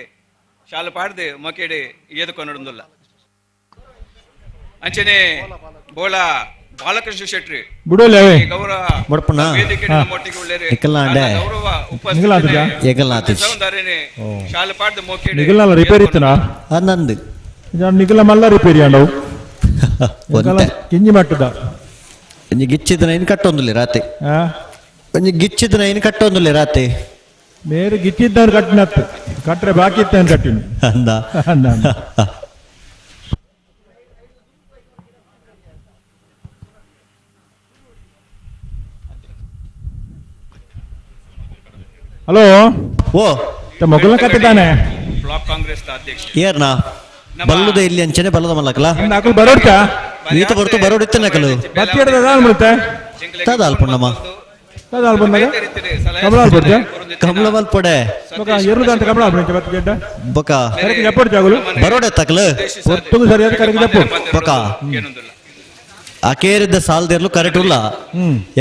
ಶಾಲು ಪಾಡ್ದು ಮೊಕೇಡಿ ಎದುಕೊಂಡುಲ್ಲ. ಅಂಚನೆ ಬೋಳ ಬಾಲಕೃಷ್ಣ ಶೆಟ್ರು ಗೌರವ ವೇದಿಕೆ ನಮ್ಮೊಟ್ಟಿಗೆ ಉಳ್ಳೇರು ಗೌರವ ಉಪಸ್ಥಿತಿ ಶಾಲು ಪಾಡ್ದು ಮೊಕೇಡಿ ನಿಗಲ ರಿಪೇರಿ ಇತ್ತನಾ ನಂದು ನಿಗಲ ಮಲ್ಲ ರಿಪೇರಿ ಅಂಡವು ಕಿಂಜಿ ಮಟ್ಟದ ಒಂಜಿ ಗಿಚ್ಚಿದ ನೈನ್ ಕಟ್ಟೊಂದುಲ್ಲೆ ರಾತೆ. ಒಂಜಿ ಗಿಚ್ಚಿದ ನೈನ್ ಕಟ್ಟೊಂದುಲ್ಲೆ ರಾತೆ. ಮೇರು ಗಿಚ್ಚಿದ್ದವ್ರು ಕಟ್ಟಿನತ್ತು ಕಟ್ಟರೆ ಬಾಕಿ ಇತ್ತೇನು ಕಟ್ಟಿನಿ ಅಂದ ಅಂದ. ಹಲೋ ಓ ಮೊಗಲ ಕತೆ ತಾನೆ ಬ್ಲಾಕ್ ಕಾಂಗ್ರೆಸ್ ಅಧ್ಯಕ್ಷ ಏರ್ನಾ ಬಲ್ಲುದ ಇಲ್ಲಿ ಅಂಚನೆ ಬಲ್ಲದ ಮಲ್ಲಕಲ ಅಕಲ್ ಬರೋಡ್ಕ ಈತ ಬರ್ತು ಬರೋಡಿತ್ತ ನಕಲು ಬತ್ತಿಡ್ದ ದಾಲ್ ತದಾಲ್ ಪುಣ್ಣಮ್ಮ ತದಾಲ್ ಪುಣ್ಣಗ ಕಮಲ ಆಲ್ಪೊಡ್ಚ ಕಮಲ ಮಲ್ಪೊಡೆ ಬೊಕ ಎರುದ ಅಂತ ಕಮಲ ಆಲ್ಪೊಡೆ ಬತ್ತಿ ಗೆಡ್ಡ ಬೊಕ ಕರೆಕ್ ಜಪ್ಪೊಡು ಜಾಗುಲು ಬರೋಡೆ ತಕಲು ಪೊರ್ತುಗು ಸರಿಯಾದ ಕರೆಕ್ ಜಪ್ಪು ಬೊಕ ಅಕೇರಿದ್ದ ಸಾಲ್ದೇರ್ಲು ಕರೆಕ್ಟ್ ಉಲ್ಲ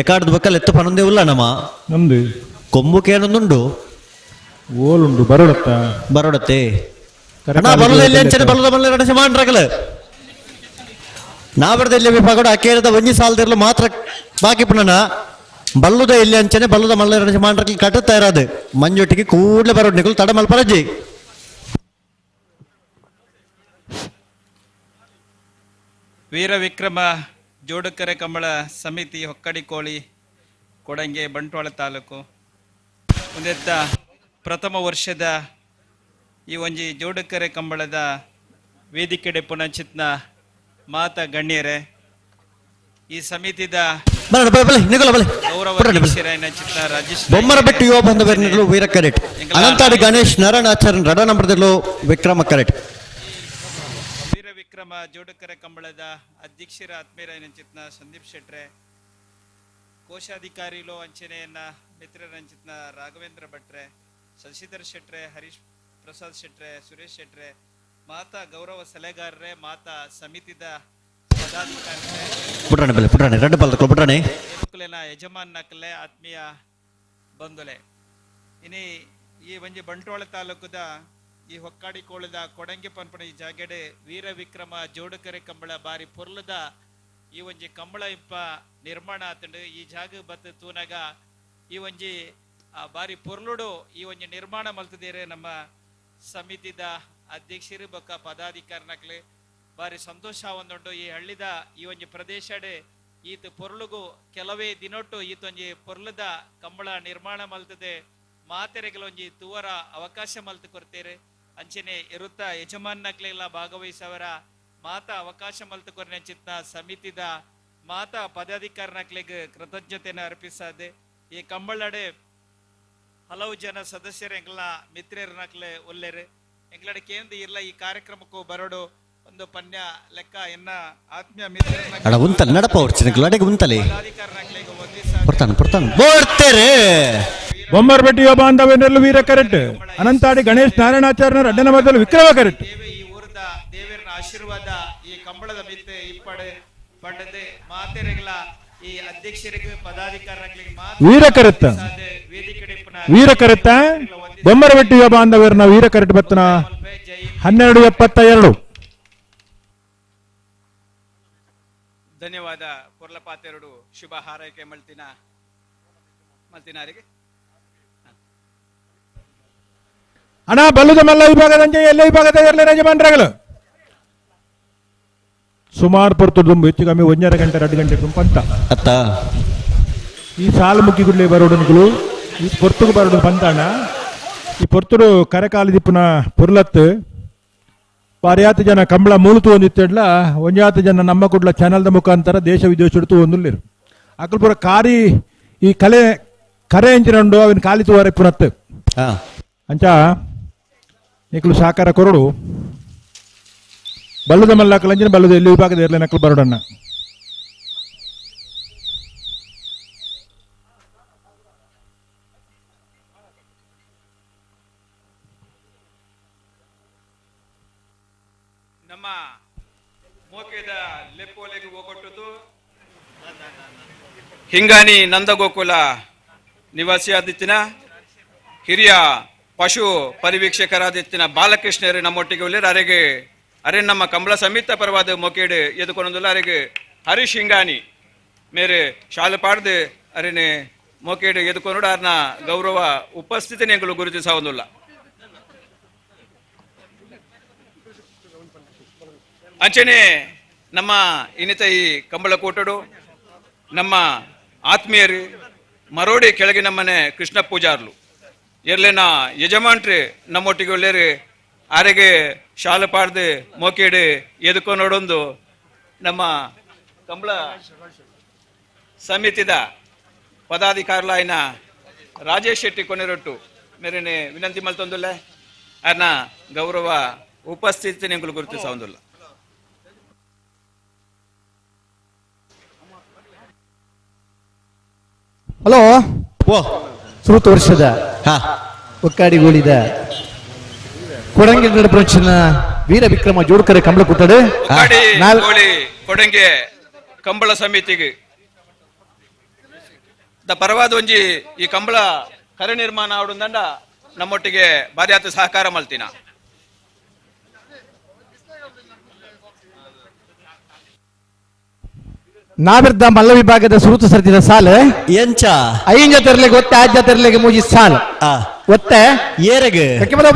ಎಕಾಡ್ದ ಬೊಕ ಲೆತ್ತು ಪನೊಂದೇ ಉಲ್ಲ ನಮ್ಮ ನಮ್ದು ಕೊಂಬು ಕೇನೊಂದುಂಡು ಓಲುಂಡು ಬರೋಡತ್ತ ಬರೋಡತ್ತೆ ಅಣ್ಣ ಬರಲ ಇಲ್ಲಿ ಅಂಚನೆ ಬಲ್ಲದ ಮಲ್ಲ ರಡಸೆ ಮಾಡ್ರಗಲ ನಾ ಬರದ ಇಲ್ಲಿ ವಿಭಾಗಡು ಅಕೇರದ ಒಂಜಿ ಸಾಲದಿರಲು ಮಾತ್ರ ಬಾಕಿ ಪುನನ ಬಲ್ಲುದ ಇಲ್ಲಿ ಅಂಚನೆ ಬಲ್ಲದ ಮಲ್ಲ ರಡಸೆ ಮಾಡ್ರಗಲ್ ಕಟ್ಟುತ್ತಾ ಇರೋದು ಮಂಜೊಟ್ಟಿಗೆ ಕೂಡಲೇ ಬರೋಡ್ ನಿಕುಲು ತಡ ಮಲ್ಪರಜ್ಜಿ. ವೀರ ವಿಕ್ರಮ ಜೋಡುಕರೆ ಕಂಬಳ ಸಮಿತಿ ಹೊಕ್ಕಡಿಕೋಳಿ ಕೊಡಂಗೆ ಬಂಟ್ವಾಳ ತಾಲೂಕು ಒಂದೆತ್ತ ಪ್ರಥಮ ವರ್ಷದ ಈ ಒಂಜಿ ಜೋಡುಕರೆ ಕಂಬಳದ ವೇದಿಕೆಡೆ ಪುನಚಿತ್ನ ಮಾತ ಗಣ್ಯರೇ, ಈ ಸಮಿತಿದ ಗೌರವ ಅಧ್ಯಕ್ಷರಾಯಿನ ರಾಜೇಶ್ ಬೊಮ್ಮರಬೆಟ್ಟು ಯುವ ಬಂಧುವೆರ್ನಿಲು ವೀರ ಕರೆಟ್ ಅನಂತಾಡಿ ಗಣೇಶ್ ನರನ್ ಆಚರಣ್ ರಡ ನಂಬರ್ದಲ್ಲೂ ವಿಕ್ರಮ ಕರೆಟ್. ವೀರ ವಿಕ್ರಮ ಜೋಡುಕರೆ ಕಂಬಳದ ಅಧ್ಯಕ್ಷರ ಆತ್ಮೀಯರಾಯಿನ ಚಿತ್ನ ಸಂದೀಪ್ ಶೆಟ್ರೆ, ಕೋಶಾಧಿಕಾರಿಲು ಅಂಚನೆಯನ್ನ ಮಿತ್ರರಂಚಿತ್ನ ರಾಘವೇಂದ್ರ ಭಟ್ರೆ, ಶಶಿಧರ್ ಶೆಟ್ರೆ, ಹರೀಶ್ ಪ್ರಸಾದ್ ಶೆಟ್ರೆ, ಸುರೇಶ್ ಶೆಟ್ರೆ, ಮಾತಾ ಗೌರವ ಸಲಹೆಗಾರರೇ, ಮಾತಾ ಸಮಿತಿದ ಪದಾಧಿಕಾರಿಗಳೇ, ಪುಟ್ರಾಣೆ ಬಲೆ ಪುಟ್ರಾಣೆ ರಡ್ಡು ಬಲ್ದಕ್ಲು ಪುಟ್ರಾಣೆ ಯಜಮಾನಕಲೆ ಆತ್ಮೀಯ ಬಂಧುಲೆ, ಇನಿ ಈ ಒಂಜಿ ಬಂಟ್ವಾಳ ತಾಲೂಕುದ ಈ ಹೊಕ್ಕಾಡಿಕೋಳದ ಕೊಡಂಗೆ ಪನ್ಪಣ ಈ ಜಾಗೆಡೆ ವೀರ ವಿಕ್ರಮ ಜೋಡುಕರೆ ಕಂಬಳ ಬಾರಿ ಪೊರ್ಲದ ಈ ಒಂಜಿ ಕಂಬಳ ಇಂಪ ನಿರ್ಮಾಣ ಆತಂಡು. ಈ ಜಾಗ ಬತ್ತು ತೂನಾಗ ಈ ಒಂಜಿ ಬಾರಿ ಪೊರ್ಲುಡು ಈ ಒಂಜಿ ನಿರ್ಮಾಣ ಮಲ್ತದೇರೆ ನಮ್ಮ ಸಮಿತಿದ ಅಧ್ಯಕ್ಷರು ಬೊಕ್ಕ ಪದಾಧಿಕಾರಿನಕ್ಲೆ ಬಾರಿ ಸಂತೋಷ ಒಂದುಂಡು. ಈ ಹಳ್ಳಿದ ಈ ಒಂಜಿ ಪ್ರದೇಶಡೆ ಈತ ಪೊರ್ಲುಗು ಕೆಲವೇ ದಿನೊಟ್ಟು ಈತೊಂಜಿ ಪೊರ್ಲದ ಕಂಬಳ ನಿರ್ಮಾಣ ಮಲ್ತದೆ ಮಾತೆರೆಗಳ ಒಂಜಿ ತೂವರ ಅವಕಾಶ ಮಲ್ತು ಕೊರ್ತೇರೆ. ಅಂಚನೆ ಇರುತ್ತ ಯಜಮಾನಕ್ಲೆಲ್ಲ ಭಾಗವಹಿಸವರ ಮಾತಾ ಅವಕಾಶ ಮಲ್ತು ಕೊರ್ನೆ ಚಿತ್ನ ಸಮಿತಿದ ಮಾತಾ ಪದಾಧಿಕಾರಿನಕ್ಲೆಗ್ ಕೃತಜ್ಞತೆಯನ್ನು ಅರ್ಪಿಸದೆ. ಈ ಕಂಬಳಡೆ ಹಲವು ಜನ ಸದಸ್ಯರು ಎಂಗ್ಲ ಮಿತ್ರರನಕ್ಲೆ ಒಲ್ಲೆರು ಎಂಗ್ಲಡೆ ಕೇಂದ್ರ ಇರ್ಲ ಈ ಕಾರ್ಯಕ್ರಮಕ್ಕೂ ಬರೋಡು ಒಂದು ಪನ್ಯ ಲೆಕ್ಕ ಎನ್ನ ಆತ್ಮೀಯ ಮಿತ್ರ ಅಡ ಉಂತಲೆ ನಡಪ ಹೊರ್ಚಿನಕ್ಲು ಅಡೆಗೆ ಉಂತಲೆ ಪೊರ್ತಾನು ಪೊರ್ತಾನು ಬೋಡ್ತೇರೆ. ಬೊಮ್ಮರಬೆಟ್ಟಿ ಯುವ ಬಾಂಧವ್ಯನಲ್ಲೂ ವೀರ ಕರೆಕ್ಟ್ ಅನಂತಾಡಿ ಗಣೇಶ್ ನಾರಾಯಣಾಚಾರ್ಯನ ರಡ್ಡನ ಮೊದಲು ವಿಕ್ರಮ ಕರೆಕ್ಟ್. ಈ ಊರದ ದೇವರನ ಆಶೀರ್ವಾದ ಈ ಕಂಬಳದ ಮಿತ್ತೆ ಇಪ್ಪಡೆ ಪಂಡದೆ ಮಾತೆರೆಗಳ ಈ ಅಧ್ಯಕ್ಷರಿಗೆ ಪದಾಧಿಕಾರಿಗಳಿಗೆ ವೀರ ಕರೆತ್ತ ವೀರ ಕರೆತ್ತ ಬೊಮ್ಮರಬೆಟ್ಟಿ ಯುವ ಬಾಂಧವ್ಯರನ್ನ ವೀರ ಕರೆಕ್ಟ್ ಬತ್ತನ 12:72. ಧನ್ಯವಾದ ಕೊರ್ಲಪಾತೆರಡು ಶುಭ ಹಾರೈಕೆ ಮಲ್ತಿನ ಮಲ್ತಿನಾರಿಗೆ. ಅಣ್ಣ ಬಲ್ಲುದ ಮಲ್ಲ ವಿಭಾಗದಂತೆ ಎಲ್ಲ ವಿಭಾಗದ ಇರಲಿ ಯಜಮಾನ್ರಗಳು ಸುಮಾರು ಪೊರ್ತು ದುಂಬು ಹೆಚ್ಚು ಕಮ್ಮಿ 1.5 ಗಂಟೆ 2 ಗಂಟೆ ಪಂತ ಅತ್ತ ಈ ಸಾಲು ಮುಕ್ಕಿ ಗುಡ್ಲೆ ಬರೋಡನ್ಗಳು ಈ ಪೊರ್ತುಗು ಬರೋಡು ಪಂತಣ್ಣ. ಈ ಪೊರ್ತುಡು ಕರೆಕಾಲು ದಿಪ್ಪುನ ಪೊರ್ಲತ್ತು ಪಾರ್ಯಾತ ಜನ ಕಂಬಳ ಮೂಲು ಒಂದಿತ್ತೆಡ್ಲ ಒಂಜಾತ ಜನ ನಮ್ಮ ಕುಡ್ಲ ಚಾನಲ್ದ ಮುಖಾಂತರ ದೇಶ ವಿದೇಶ ಒಂದುಲ್ಲಿರು ಅಕಲ್ ಪೂರ ಕಾರಿ ಈ ಕಲೆ ಕರೆ ಎಂಚಿನ ಅವನ ಕಾಲಿ ತೂವರೆ ಪುನತ್ತು ಅಂಚ ನಿಕ್ಲು ಸಾಕಾರ ಕೊರಡು ಬಲ್ಲದ ಮಲ್ಲಾಕಲಂಜಿನ ಬಲ್ಲದ ಎಲ್ಲಿ ವಿಭಾಗದ ಇರಲಿ ನಕಲು ಬರೋಡಣ್ಣ. ನಮ್ಮ ಮೋಕೆದ ಲೆಪ್ಪೋಲೆಗೆ ಹೋಗೊಟ್ಟುದು ಹಿಂಗಾನಿ ನಂದಗೋಕುಲ ನಿವಾಸಿಯಾದಿತ್ತಿನ ಹಿರಿಯ ಪಶು ಪರಿವೀಕ್ಷಕರಾದಿತ್ತಿನ ಬಾಲಕೃಷ್ಣರು ನಮ್ಮೊಟ್ಟಿಗೆ ಉಳ್ಳೇರು. ಅರೆಗೆ ಅರೆ ನಮ್ಮ ಕಂಬಳ ಸಮಿತ ಪರವಾದ ಮೊಕೇಡು ಎದುಕೊಂದುಲ್ಲ ಅರೆಗೆ ಹರೀಶ್ ಹಿಂಗಾನಿ ಮೇರೆ ಶಾಲು ಪಾಡ್ದು ಅರೆನೆ ಮೊಕೇಡು ಎದುಕೊಂಡು ಅರ್ನ ಗೌರವ ಉಪಸ್ಥಿತಿನ ಎಂಗಳು ಗುರುತಿಸವೊಂದುಲ್ಲ. ಅಂಚನೆ ನಮ್ಮ ಇನ್ನಿತ ಈ ಕಂಬಳ ಕೂಟಡು ನಮ್ಮ ಆತ್ಮೀಯರು ಮರೋಡಿ ಕೆಳಗಿನ ಮನೆ ಕೃಷ್ಣ ಪೂಜಾರ್ಲು ಎರ್ಲೆನ ಯಜಮಾನ್ರಿ ನಮ್ಮೊಟ್ಟಿಗೆ ಒಳ್ಳೇರಿ ಆರೆಗೆ ಶಾಲೆ ಪಾಡ್ದು ಮೋಕೇಡು ಎದುಕೋ ನೋಡೊಂದು ನಮ್ಮ ಕಂಬಳ ಸಮಿತಿದ ಪದಾಧಿಕಾರಿಲಾಯಿನ ರಾಜೇಶ್ ಶೆಟ್ಟಿ ಕೊನೆರೊಟ್ಟು ಮೇರೆನೆ ವಿನಂತಿ ಮಲ್ತೊಂದುಲ್ಲ ಅರ್ನ ಗೌರವ ಉಪಸ್ಥಿತಿ ನಿಂಗುಲು ಗುರುತಿಸೊಂದುಲ್ಲ. ಹಲೋ ಓ ಸುರುತ ವರ್ಷದ ಒಕ್ಕಾಡಿಗೋಳಿದ ಕೊಡಂಗಿ ನಡಪ್ರಚನ ವೀರ ವಿಕ್ರಮ ಜೋಡ್ಕರೆ ಕಂಬಳ ಕೂತಾಡು ಕೊಡಂಗೆ ಕಂಬಳ ಸಮಿತಿಗೆ the ಪರವಾದ ಒಂಜಿ ಈ ಕಂಬಳ ಕರೆ ನಿರ್ಮಾಣ ಆಡುಂದಂಡ ನಮ್ಮೊಟ್ಟಿಗೆ ಬಾರ್ಯಾತ ಸಹಕಾರ ಮಲ್ತಿನ. ನಾವಿರ್ದ ಮಲ್ಲ ವಿಭಾಗದ ಸುರುತು ಸರ್ತಿದ ಸಾಲ ಎಂಚ ಐನ್ ಜೊತೆರ್ಲಿಗೆ ಒತ್ತೆ ಆಜ್ ಜೊತೆರ್ಲಿಗೆ ಮೂಜಿ ಸಾಲ ಒತ್ತೆ ಏರೆಗೆ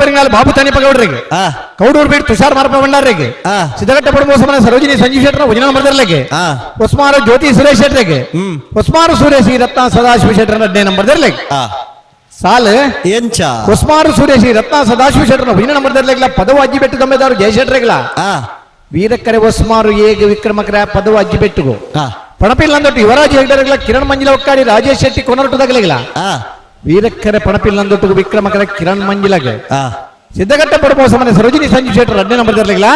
ಬೆಂಗಾಲ ಬಾಬು ತಾನಿ ಗೌಡ್ರಿಗೆ ಕೌಡೂರು ಬೀಡ್ ತುಷಾರ್ ಮಾರಪ್ಪ ಭಂಡಾರಿಗೆ ಸಿದ್ದಘಟ್ಟ ಪಡುಮೋಸಮನ ಸರೋಜಿನಿ ಸಂಜೀವ್ ಶೆಟ್ಟರ್ ವಜನ ನಂಬರ್ದರ್ಲಿಗೆ ಹೊಸ್ಮಾರು ಜ್ಯೋತಿ ಸುರೇಶ್ ಶೆಟ್ಟರಿಗೆ ಹೊಸ್ಮಾರು ಸುರೇಶ್ ರತ್ನ ಸದಾಶಿವ ಶೆಟ್ಟರ್ ಹದಿನೈದು ನಂಬರ್ದರ್ಲಿಗೆ ಸಾಲ ಎಂಚ ಹೊಸ್ಮಾರು ಸುರೇಶ್ ರತ್ನ ಸದಾಶಿವ ಶೆಟ್ಟರ್ ವಜನ ನಂಬರ್ದರ್ಲಿಗ್ಲ ಪದವು ಅಜ್ಜಿ ಬೆಟ್ಟು ದಮ್ಮೆದವರು ಜಯಶೆಟ್ಟರಿಗ್ಲ ವೀರಕ್ಕರೆ ಹೊಸ್ಮಾರು ಏಗ ವಿಕ್ರಮಕರ ಪದವು ಅಜ್ಜಿ ಬೆಟ್ಟುಗು ಪಣಪಿಲ್ಲಂದೊಟ್ಟು ಯುವರಾಜ್ ಹೆಗ್ಡರ್ಗಳ ಕಿರಣ್ ಮಂಜಿಲ ಒಕ್ಕಾಡಿ ರಾಜೇಶ್ ಶೆಟ್ಟಿ ಕೊನರಟುದಾಗಲಿಲ್ಲ ವೀರಕ್ಕರೆ ಪಣಪಿಲ್ಲಂದೊಟ್ಟು ವಿಕ್ರಮಕರ ಕಿರಣ್ ಮಂಜಿಲಗೆ ಸಿದ್ದಘಟ್ಟ ಪಡಮೋಸಮನೆ ಸರೋಜಿನಿ ಸಂಜೀವ್ ಶೆಟ್ಟರ್ ಹದಿನೈದು ನಂಬರ್ ಇರ್ಲಿಲ್ಲ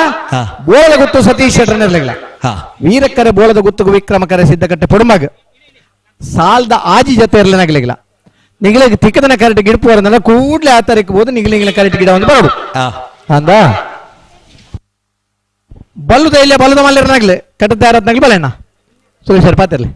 ಬೋಳದ ಗುತ್ತು ಸತೀಶ್ ಶೆಟ್ಟರ್ ಇರ್ಲಿಲ್ಲ ವೀರಕ್ಕರೆ ಬೋಳದ ಗುತ್ತುಗು ವಿಕ್ರಮಕರೆ ಸಿದ್ದಘಟ್ಟ ಪಡುಮಗ ಸಾಲ್ದ ಆಜಿ ಜೊತೆ ಇರ್ಲಿನಾಗ್ಲಿಲ್ಲ ನಿಗಳಿಗೆ ತಿಕ್ಕದನ ಕರೆಕ್ಟ್ ಗಿಡಪು ಅಂದ್ರೆ ಕೂಡ್ಲೆ ಆ ತಾರೀಕು ಹೋದು ನಿಗಲಿಂಗಿನ ಕರೆಕ್ಟ್ ಗಿಡ ಒಂದು ಬರೋಡು ಅಂದ ಬಲ್ಲುದ ಇಲ್ಲ ಬಲ್ಲದ ಮಲ್ಲಿರ್ನಾಗ್ಲಿ ಕಟ್ಟದ ಯಾರತ್ನಾಗ್ಲಿ ಬಲೆಣ್ಣ ಸುರೇಶ್ ಸರ್ ಪಾತಿರ್ಲಿ.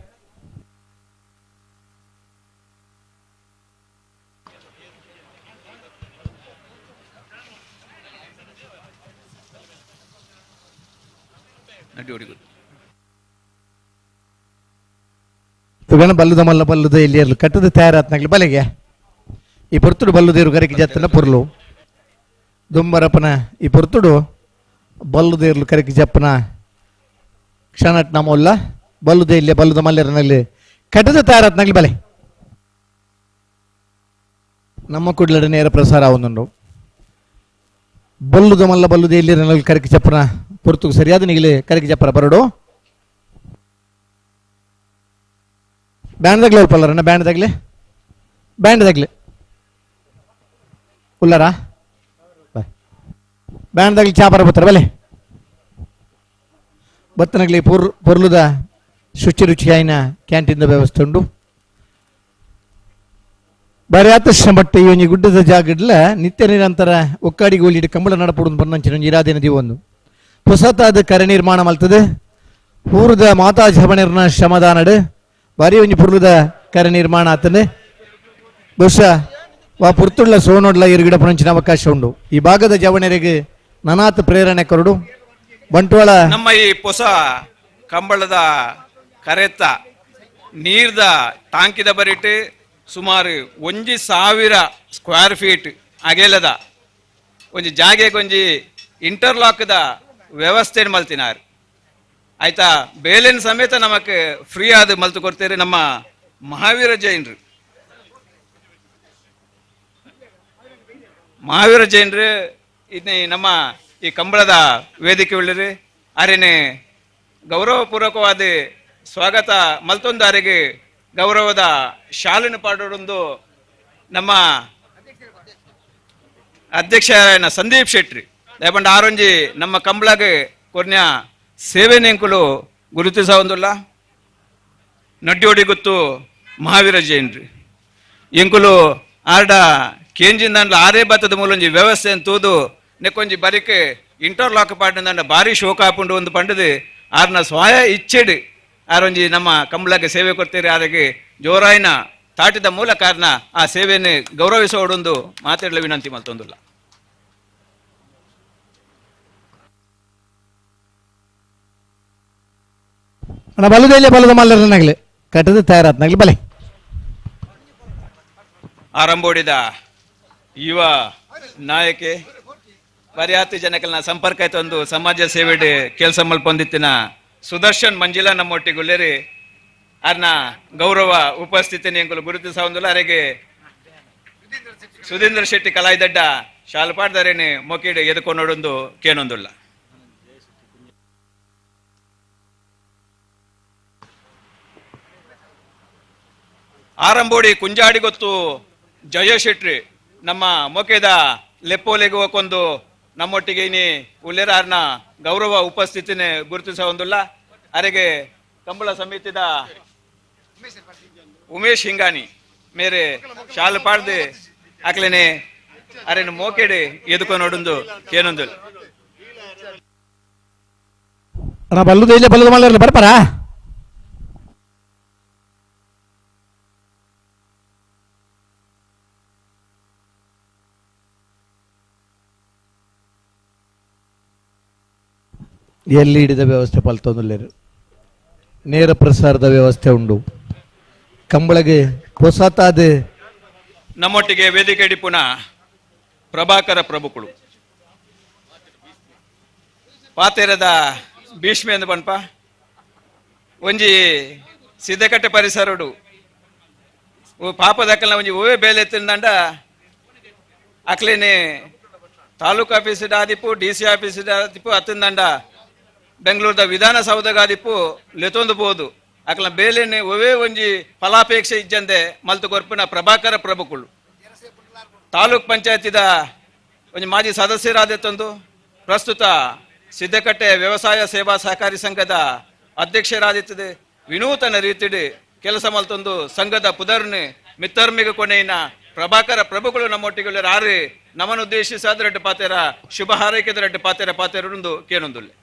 ತುಗಣ ಬಲ್ಲುದ ಮಲ್ಲ ಬಲ್ಲುದ ಇಲ್ಲಿ ಇರ್ಲು ಕಟ್ಟದ ತಯಾರಾತ್ನಾಗ್ಲಿ ಬಲೆಗೆ ಈ ಪೊರ್ತುಡು ಬಲ್ಲುದೇರು ಕರೆಗೆ ಜತ್ತನ ಪೊರ್ಲು ದುಂಬರಪ್ಪನ ಈ ಪೊರ್ತುಡು ಬಲ್ಲುದೇರ್ಲು ಕರೆಗೆ ಜಪ್ಪನ ಕ್ಷಣಟ್ ನಮ್ಮಲ್ಲ ಬಲ್ಲುದೇ ಇಲ್ಲಿ ಬಲ್ಲುದ ಮಲ್ಲರನಲ್ಲಿ ಕಟ್ಟದ ತಯಾರಾತ್ನಾಗ್ಲಿ ಬಲೆ ನಮ್ಮ ಕುಡ್ಲಡ ನೇರ ಪ್ರಸಾರ ಒಂದುಂಡು ಬಲ್ಲುದ ಮಲ್ಲ ಬಲ್ಲುದೇ ಇಲ್ಲಿ ಕರೆಗೆ ಚಪ್ಪನ ಪೊರ್ತುಗು ಸರಿಯಾದ ನಿಗಲಿ ಕರೆಗೆ ಚಪ್ಪರ ಬರಡು ಬ್ಯಾಂಡ್ ತಗ್ಲೆ ಉಲ್ಪಲ್ಲರಣ್ಣ ಬ್ಯಾಂಡ್ ತಗ್ಲೆ ಬ್ಯಾಂಡ್ ತಗ್ಲೆ ಉಲ್ಲರಾ ಬ್ಯಾಂಡ್ ತಗ್ಲಿ ಚಾಪರ ಬತ್ತರ ಬಲೆ ಬತ್ತನಗ್ಲಿ ಪೊರ್ಲುದ ಶುಚಿ ರುಚಿಯಾಯಿನ ಕ್ಯಾಂಟೀನ್ ವ್ಯವಸ್ಥೆ ಉಂಡು ಬರ್ಯಾತ ಶ್ರಮಟ್ಟೆ ಈ ಒಂಜಿ ಗುಡ್ಡದ ಜಾಗಡ್ಲ ನಿತ್ಯ ನಿರಂತರ ಒಕ್ಕಾಡಿಗೆ ಒಲಿಡ್ ಕಂಬಳ ನಡಪುಡು ಪನ್ನಂಚಿನ ಒಂಜಿ ಇರಾದಿನ ದಿವೊಂದು ಹೊಸತಾದ ಕರೆ ನಿರ್ಮಾಣ ಮಲ್ತದೆ ಊರದ ಮಾತಾ ಜಬಣಿರ್ನ ಶ್ರಮದಾನಡು ಬಾರಿ ಒಂಜಿ ಪುರ್ಲುದ ಕರೆ ನಿರ್ಮಾಣ ಆತನೆ ಬಹುಶಃ ವಾ ಪುರ್ತುಳ್ಳ ಸೋನೊಡ್ಲ ಇರುಗಿಡ ಪುಣಂಚಿನ ಅವಕಾಶ ಉಂಡು ಈ ಭಾಗದ ಜವಣರಿಗೆ ನನಾತ್ ಪ್ರೇರಣೆ ಕೊರಡು ಬಂಟ್ವಾಳ ನಮ್ಮ ಈ ಹೊಸ ಕಂಬಳದ ಕರೆತ ನೀರ್ದ ಟಾಂಕಿದ ಬರಿಟ್ ಸುಮಾರು 1000 ಸ್ಕ್ವೇರ್ ಫೀಟ್ ಅಗೆಲದ ಒಂಜಿ ಜಾಗೆಗೆ ಒಂಜಿ ಇಂಟರ್ಲಾಕ್ದ ವ್ಯವಸ್ಥೆ ಮಲ್ತಿನಾರ್ ಆಯ್ತಾ. ಬೇಲಿನ ಸಮೇತ ನಮಕ್ ಫ್ರೀ ಆದ ಮಲ್ತು ಕೊಡ್ತೀರಿ ನಮ್ಮ ಮಹಾವೀರ ಜೈನ್ರು. ಮಹಾವೀರ ಜೈನ್ರು ಇದನ್ನ ನಮ್ಮ ಈ ಕಂಬಳದ ವೇದಿಕೆ ಉಳ್ಳಿರಿ ಅರೇನೆ ಗೌರವಪೂರ್ವಕವಾದ ಸ್ವಾಗತ ಮಲ್ತೊಂದು ಅರೆಗೆ ಗೌರವದ ಶಾಲಿನ ಪಾಡೋಡೊಂದು ನಮ್ಮ ಅಧ್ಯಕ್ಷ ಸಂದೀಪ್ ಶೆಟ್ಟಿ ದಯಪಂಡ ಆರೊಂಜಿ ನಮ್ಮ ಕಂಬಳಗೆ ಕೊರ್ನ್ಯ ಸೇವೆ ನೆಂಕುಲು ಗುರುತಿಸ ಒಂದುಲ್ಲ ನಡ್ಡಿಯೋಡಿ ಗೊತ್ತು ಮಹಾವೀರ ಜೈನ್ರಿ ಎಂಕುಲು ಆರ್ಡ ಕೇಂಜಿಂದ ಆರೇ ಬತ್ತದ ಮೂಲೊಂಜಿ ವ್ಯವಸ್ಥೆ ತೂದು ನೆಕ್ಕೊಂಜಿ ಬರಿಕೆ ಇಂಟರ್ಲಾಕ್ ಪಾಡಿನ ಭಾರಿ ಶೋಕ ಹಾಪುಂಡು ಒಂದು ಪಂಡದು ಆರ್ನ ಸ್ವಯ ಇಚ್ಛೆಡು ಆರೊಂಜಿ ನಮ್ಮ ಕಂಬಳಕ್ಕೆ ಸೇವೆ ಕೊಡ್ತೀರಿ ಆರಿಗೆ ಜೋರಾಯಿನ ತಾಟಿದ ಮೂಲ ಕಾರಣ ಆ ಸೇವೆಯನ್ನು ಗೌರವಿಸೋಡೊಂದು ಮಾತಾಡಲು ವಿನಂತಿ ಮಲ್ತೊಂದುಲ್ಲ. ಅಣ್ಣ ಬಲ್ಲದ ಬಲ್ಲದ ಮಲ್ಲರನಾಗಲಿ ಕಟ್ಟದ ತಯಾರಾತ್ನಾಗಲಿ ಬಲೆ ಆರಂಭೋಡಿದ ಯುವ ನಾಯಕೆ ಬರಿಯಾತಿ ಜನಕಲ್ನ ಸಂಪರ್ಕ ಆಯ್ತು ಸಮಾಜ ಸೇವೆ ಕೆಲಸ ಮಲ್ಪೊಂದಿತ್ತಿನ ಸುದರ್ಶನ್ ಮಂಜಿಲಾ ನಮ್ಮೊಟ್ಟಿಗುಳ್ಳೇರಿ ಅರ್ನ ಗೌರವ ಉಪಸ್ಥಿತಿನಿ ಎಂಕುಲು ಗುರುತಿಸವೊಂದುಲ್ಲ. ಅರೆಗೆ ಸುಧೀಂದ್ರ ಶೆಟ್ಟಿ ಕಲಾಯಿದಡ್ಡ ಶಾಲ್ಪಾಡ್ದಾರೇನೆ ಮೊಕೀಡು ಎದುಕೊನೊಡೊಂದು ಕೇನೊಂದುಲ್ಲ. ಆರಂಬೋಡಿ ಕುಂಜಾಡಿ ಗೊತ್ತು ಜಯ ಶೆಟ್ರಿ ನಮ್ಮ ಮೊಕೆದ ಲೆಪ್ಪೋಲೆಗೆ ಹೋಗೊಂದು ನಮ್ಮೊಟ್ಟಿಗೆ ಇನಿ ಉಲ್ಲೇರಾರ್ನ ಗೌರವ ಉಪಸ್ಥಿತಿನೇ ಗುರುತಿಸವೊಂದುಲ್ಲ. ಅರೆಗೆ ಕಂಬಳ ಸಮಿತಿದ ಉಮೇಶ್ ಹಿಂಗಾನಿ ಮೇರೆ ಶಾಲು ಪಾಡ್ದು ಅಕ್ಲೇನೆ ಅರೆನು ಮೋಕೆಡೆ ಎದುಕೊನೊಡೊಂದು ಕೇನೊಂದು. ಅಣ್ಣ ಬಲ್ಲುದು ಇಲ್ಲೇ ಬಲ್ಲುದು ಮಲ್ಲರ್ಲ ಬರ್ಪಾರಾ? ಎಲ್ಲಿ ಹಿಡಿದ ವ್ಯವಸ್ಥೆ ಪಲ್ತೊಂದುಲ್ಲೇರು ನೇರ ಪ್ರಸಾರದ ವ್ಯವಸ್ಥೆ ಉಂಡು ಕಂಬಳಗೆ ಹೊಸತಾದ. ನಮ್ಮೊಟ್ಟಿಗೆ ವೇದಿಕೆ ಪುನಃ ಪ್ರಭಾಕರ ಪ್ರಭುಗಳು ಪಾತೇರದ ಭೀಷ್ಮೆ ಎಂದು ಪನ್ಪ ಒಂಜಿ ಸಿದ್ದಕಟ್ಟೆ ಪರಿಸರಡು ಓ ಪಾಪದಕ್ಕಲ್ನ ಒಂಜಿ ಓವೇ ಬೇಲೆ ತಿಂದಂಡ ಅಕ್ಲೇನೆ ತಾಲೂಕು ಆಫೀಸ್ ಆದಿಪ್ಪು D C office ಆದಿಪ್ಪು ಅತ್ತಿಂದಂಡ ಬೆಂಗಳೂರದ ವಿಧಾನಸೌಧಗಾದಿಪ್ಪು ಲೆತೊಂದು ಬೋದು ಅಕ್ಲ ಬೇಲೆನೆ ಒವೇ ಒಂಜಿ ಫಲಾಪೇಕ್ಷೆ ಇಜ್ಜಂದೆ ಮಲ್ತು ಕೊರ್ಪಿನ ಪ್ರಭಾಕರ ಪ್ರಭುಕುಳು ತಾಲೂಕ್ ಪಂಚಾಯತಿದ ಒಂಜಿ ಮಾಜಿ ಸದಸ್ಯರಾದೆತ್ತೊಂದು ಪ್ರಸ್ತುತ ಸಿದ್ದಕಟ್ಟೆ ವ್ಯವಸಾಯ ಸೇವಾ ಸಹಕಾರಿ ಸಂಘದ ಅಧ್ಯಕ್ಷರಾದಿತ್ತದೆ ವಿನೂತನ ರೀತಿಡು ಕೆಲಸ ಮಲ್ತೊಂದು ಸಂಘದ ಪುದರ್ನೆ ಮಿತ್ತರ್ಮಿಗ ಕೊನೆಯಿನ ಪ್ರಭಾಕರ ಪ್ರಭುಗಳು ನಮ್ಮೊಟ್ಟಿಗೆ ಆರು ನಮ್ಮನ್ನುದ್ದೇಶಿಸಾದ ರೆಡ್ಡು ಪಾತೆರ ಶುಭ ಹಾರೈಕೆದ ರೆಡ್ಡು ಪಾತೆರ ಪಾತೆರೊಂದು ಕೇನೊಂದುಲ್ಲೆ.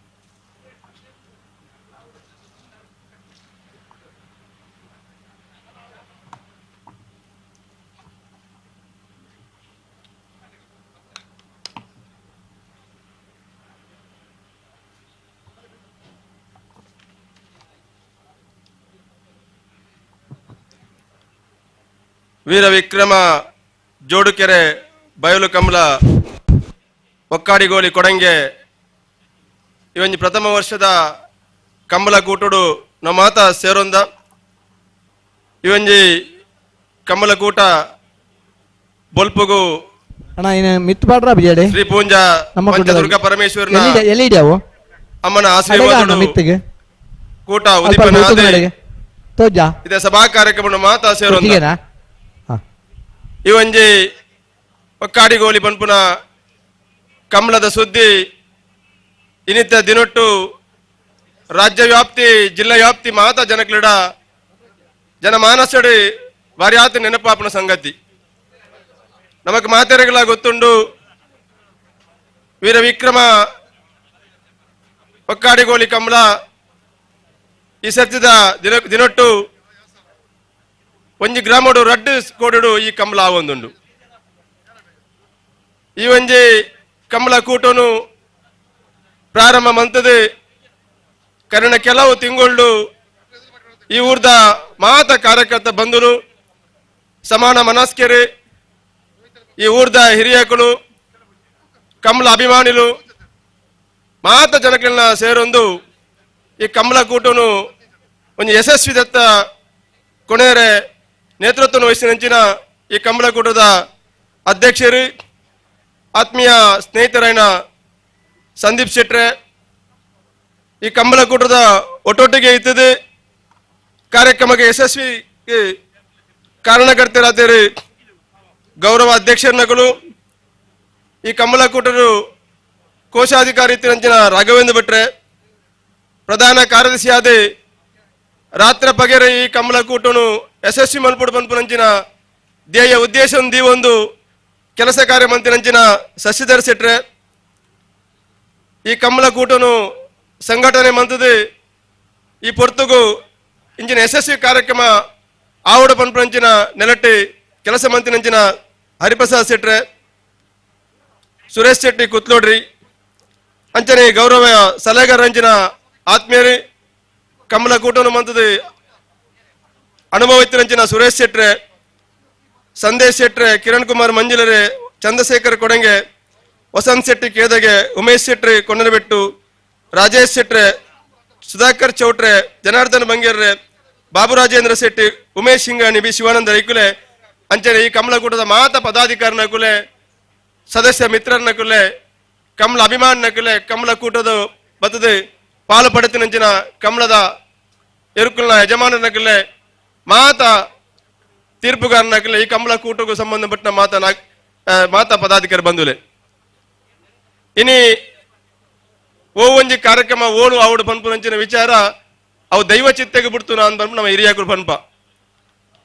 ವೀರ ವಿಕ್ರಮ ಜೋಡುಕೆರೆ ಬಯಲು ಕಮಲ ಒಕ್ಕಾಡಿಗೋಳಿ ಕೊಡಂಗೆ ಇವೊಂಜಿ ಪ್ರಥಮ ವರ್ಷದ ಕಂಬಳ ಕೂಟುಡು ನಮಾತ ಸೇರೊಂದ ಇವೊಂಜಿ ಕಂಬಳ ಕೂಟ ಬೊಲ್ಪುಗು ಶ್ರೀ ಪೂಂಜಾ ಪಂಚದುರ್ಗ ಪರಮೇಶ್ವರನ ಅಮ್ಮನ ಆಶೀರ್ವಾದ ಕೂಟ ಉದೀಪನ ಇದೆ ಸಭಾ ಕಾರ್ಯಕ್ರಮ ಮಾತಾ ಸೇರೊಂದ ಇವೊಂಜಿ ಒಕ್ಕಾಡಿಗೋಲಿ ಪನ್ಪುನ ಕಮಲದ ಸುದ್ದಿ ಇನ್ನಿತ ದಿನೊಟ್ಟು ರಾಜ್ಯ ವ್ಯಾಪ್ತಿ ಜಿಲ್ಲಾ ವ್ಯಾಪ್ತಿ ಮಾತಾ ಜನಕ್ಲಿಡ ಜನಮಾನಸಡಿ ವಾರ್ಯಾತ ನೆನಪಾಪನ ಸಂಗತಿ ನಮಕ್ ಮಾತೆರೆಗಳ ಗೊತ್ತುಂಡು. ವೀರ ವಿಕ್ರಮ ಒಕ್ಕಾಡಿಗೋಲಿ ಕಮಲ ಈ ಸತ್ಯದ ದಿನೊಟ್ಟು ಒಂಜಿ ಗ್ರಾಮಡು ರಡ್ಡು ಕೋಡುಡು ಈ ಕಮಲ ಆವೊಂದುಂಡು. ಈ ಒಂಜಿ ಕಮಲ ಕೂಟನು ಪ್ರಾರಂಭ ಮಂತದೆ ಕರಿನ ಕೆಲವು ತಿಂಗಳು ಈ ಊರ್ದ ಮಾತ ಕಾರ್ಯಕರ್ತ ಬಂಧುಲು ಸಮಾನ ಮನಸ್ಕೆರೆ ಈ ಊರ್ದ ಹಿರಿಯಕಳು ಕಮಲ ಅಭಿಮಾನಿಲು ಮಾತ ಜನಗಳನ್ನ ಸೇರೊಂದು ಈ ಕಮಲ ಕೂಟನು ಒಂದು ಯಶಸ್ವಿ ದತ್ತ ಕೊನೆಯರೆ ನೇತೃತ್ವ ವಹಿಸಿನಂಚಿನ ಈ ಕಮಲಕೂಟದ ಅಧ್ಯಕ್ಷರು ಆತ್ಮೀಯ ಸ್ನೇಹಿತರಾಯನ ಸಂದೀಪ್ ಶೆಟ್ರೆ ಈ ಕಮಲಕೂಟದ ಒಟ್ಟೊಟ್ಟಿಗೆ ಇತ್ತದೆ ಕಾರ್ಯಕ್ರಮಕ್ಕೆ ಯಶಸ್ವಿ ಕಾರಣಕರ್ತರಾದರು ಗೌರವ ಅಧ್ಯಕ್ಷರನಗಳು ಈ ಕಮಲಕೂಟರು ಕೋಶಾಧಿಕಾರಿ ಇತ್ತಿನಂಚಿನ ರಾಘವೇಂದ್ರ ಭಟ್ರೆ ಪ್ರಧಾನ ಕಾರ್ಯದರ್ಶಿಯಾದ ರಾತ್ರಿ ಪಗೆರೆ ಈ ಕಮಲಕೂಟನು ಯಶಸ್ವಿ ಮಲ್ಪುಡು ಪನ್ಪುನಂಚಿನ ಧ್ಯೇಯ ಉದ್ದೇಶ ಒಂದು ಕೆಲಸ ಕಾರ್ಯ ಮಂತಿನಂಚಿನ ಶಶಿಧರ್ ಶೆಟ್ರೆ ಈ ಕಮಲಕೂಟನು ಸಂಘಟನೆ ಮಂತದೆ ಈ ಪೊರ್ತುಗು ಇಂಚಿನ ಯಶಸ್ವಿ ಕಾರ್ಯಕ್ರಮ ಆವಡ ಪನ್ಪುನಂಚಿನ ನೆಲಟ್ಟಿ ಕೆಲಸ ಮಂತಿನಂಚಿನ ಹರಿಪ್ರಸಾದ್ ಶೆಟ್ರೆ ಸುರೇಶ್ ಶೆಟ್ಟಿ ಕುತ್ಲೋಡ್ರಿ ಅಂಚನೆ ಗೌರವ ಸಲಹೆಗಾರಂಚಿನ ಆತ್ಮೀಯರಿ ಕಮಲಕೂಟನು ಮಂತದೆ ಅನುಭವ ಇತ್ತಿನಂಚಿನ ಸುರೇಶ್ ಶೆಟ್ರೆ ಸಂದೇಶ್ ಶೆಟ್ರೆ ಕಿರಣ್ ಕುಮಾರ್ ಮಂಜಿಲರೆ ಚಂದ್ರಶೇಖರ್ ಕೊಡಂಗೆ Vasanth Shetty ಕೇದಗೆ Umesh Shetty ಕೊಂಡನಬೆಟ್ಟು Rajesh ಶೆಟ್ರೆ Sudhakar ಚೌಟ್ರೆ Janardhan ಬಂಗೇರ್ರೆ Babu Rajendra Shetty Umesh Singani B Shivananda ರೈಕುಲೆ ಅಂಚನೆ ಈ ಕಮಲಕೂಟದ ಮಾತ ಪದಾಧಿಕಾರಿನಕುಲೆ ಸದಸ್ಯ ಮಿತ್ರನಕುಲೆ ಕಮಲ ಅಭಿಮಾನಕುಲೆ ಕಮಲಕೂಟದ ಬತ್ತದ ಪಾಲು ಪಡೆತಿನಂಚಿನ ಕಮಲದ ಎರುಕುಲ್ನ ಯಜಮಾನನಕುಲೆ ಮಾತ ತೀರ್ಪುಗಾರನಕುಲೆ ಈ ಕಮಲಕೂಟಕ್ಕೂ ಸಂಬಂಧಪಟ್ಟ ಮಾತ ಮಾತಾ ಪದಾಧಿಕಾರಿ ಬಂಧುಲೆ ಇನಿ ಓ ಒಂಜಿ ಕಾರ್ಯಕ್ರಮ ಓಳು ಆವುಡು ಪನ್ಪುನಂಚಿನ ವಿಚಾರ ಅವು ದೈವ ಚಿತ್ತೆಗೆ ಬಿಡ್ತು ನಾನು ಪನ್ಪು ನಮ್ಮ ಹಿರಿಯಕರು ಪನ್ಪ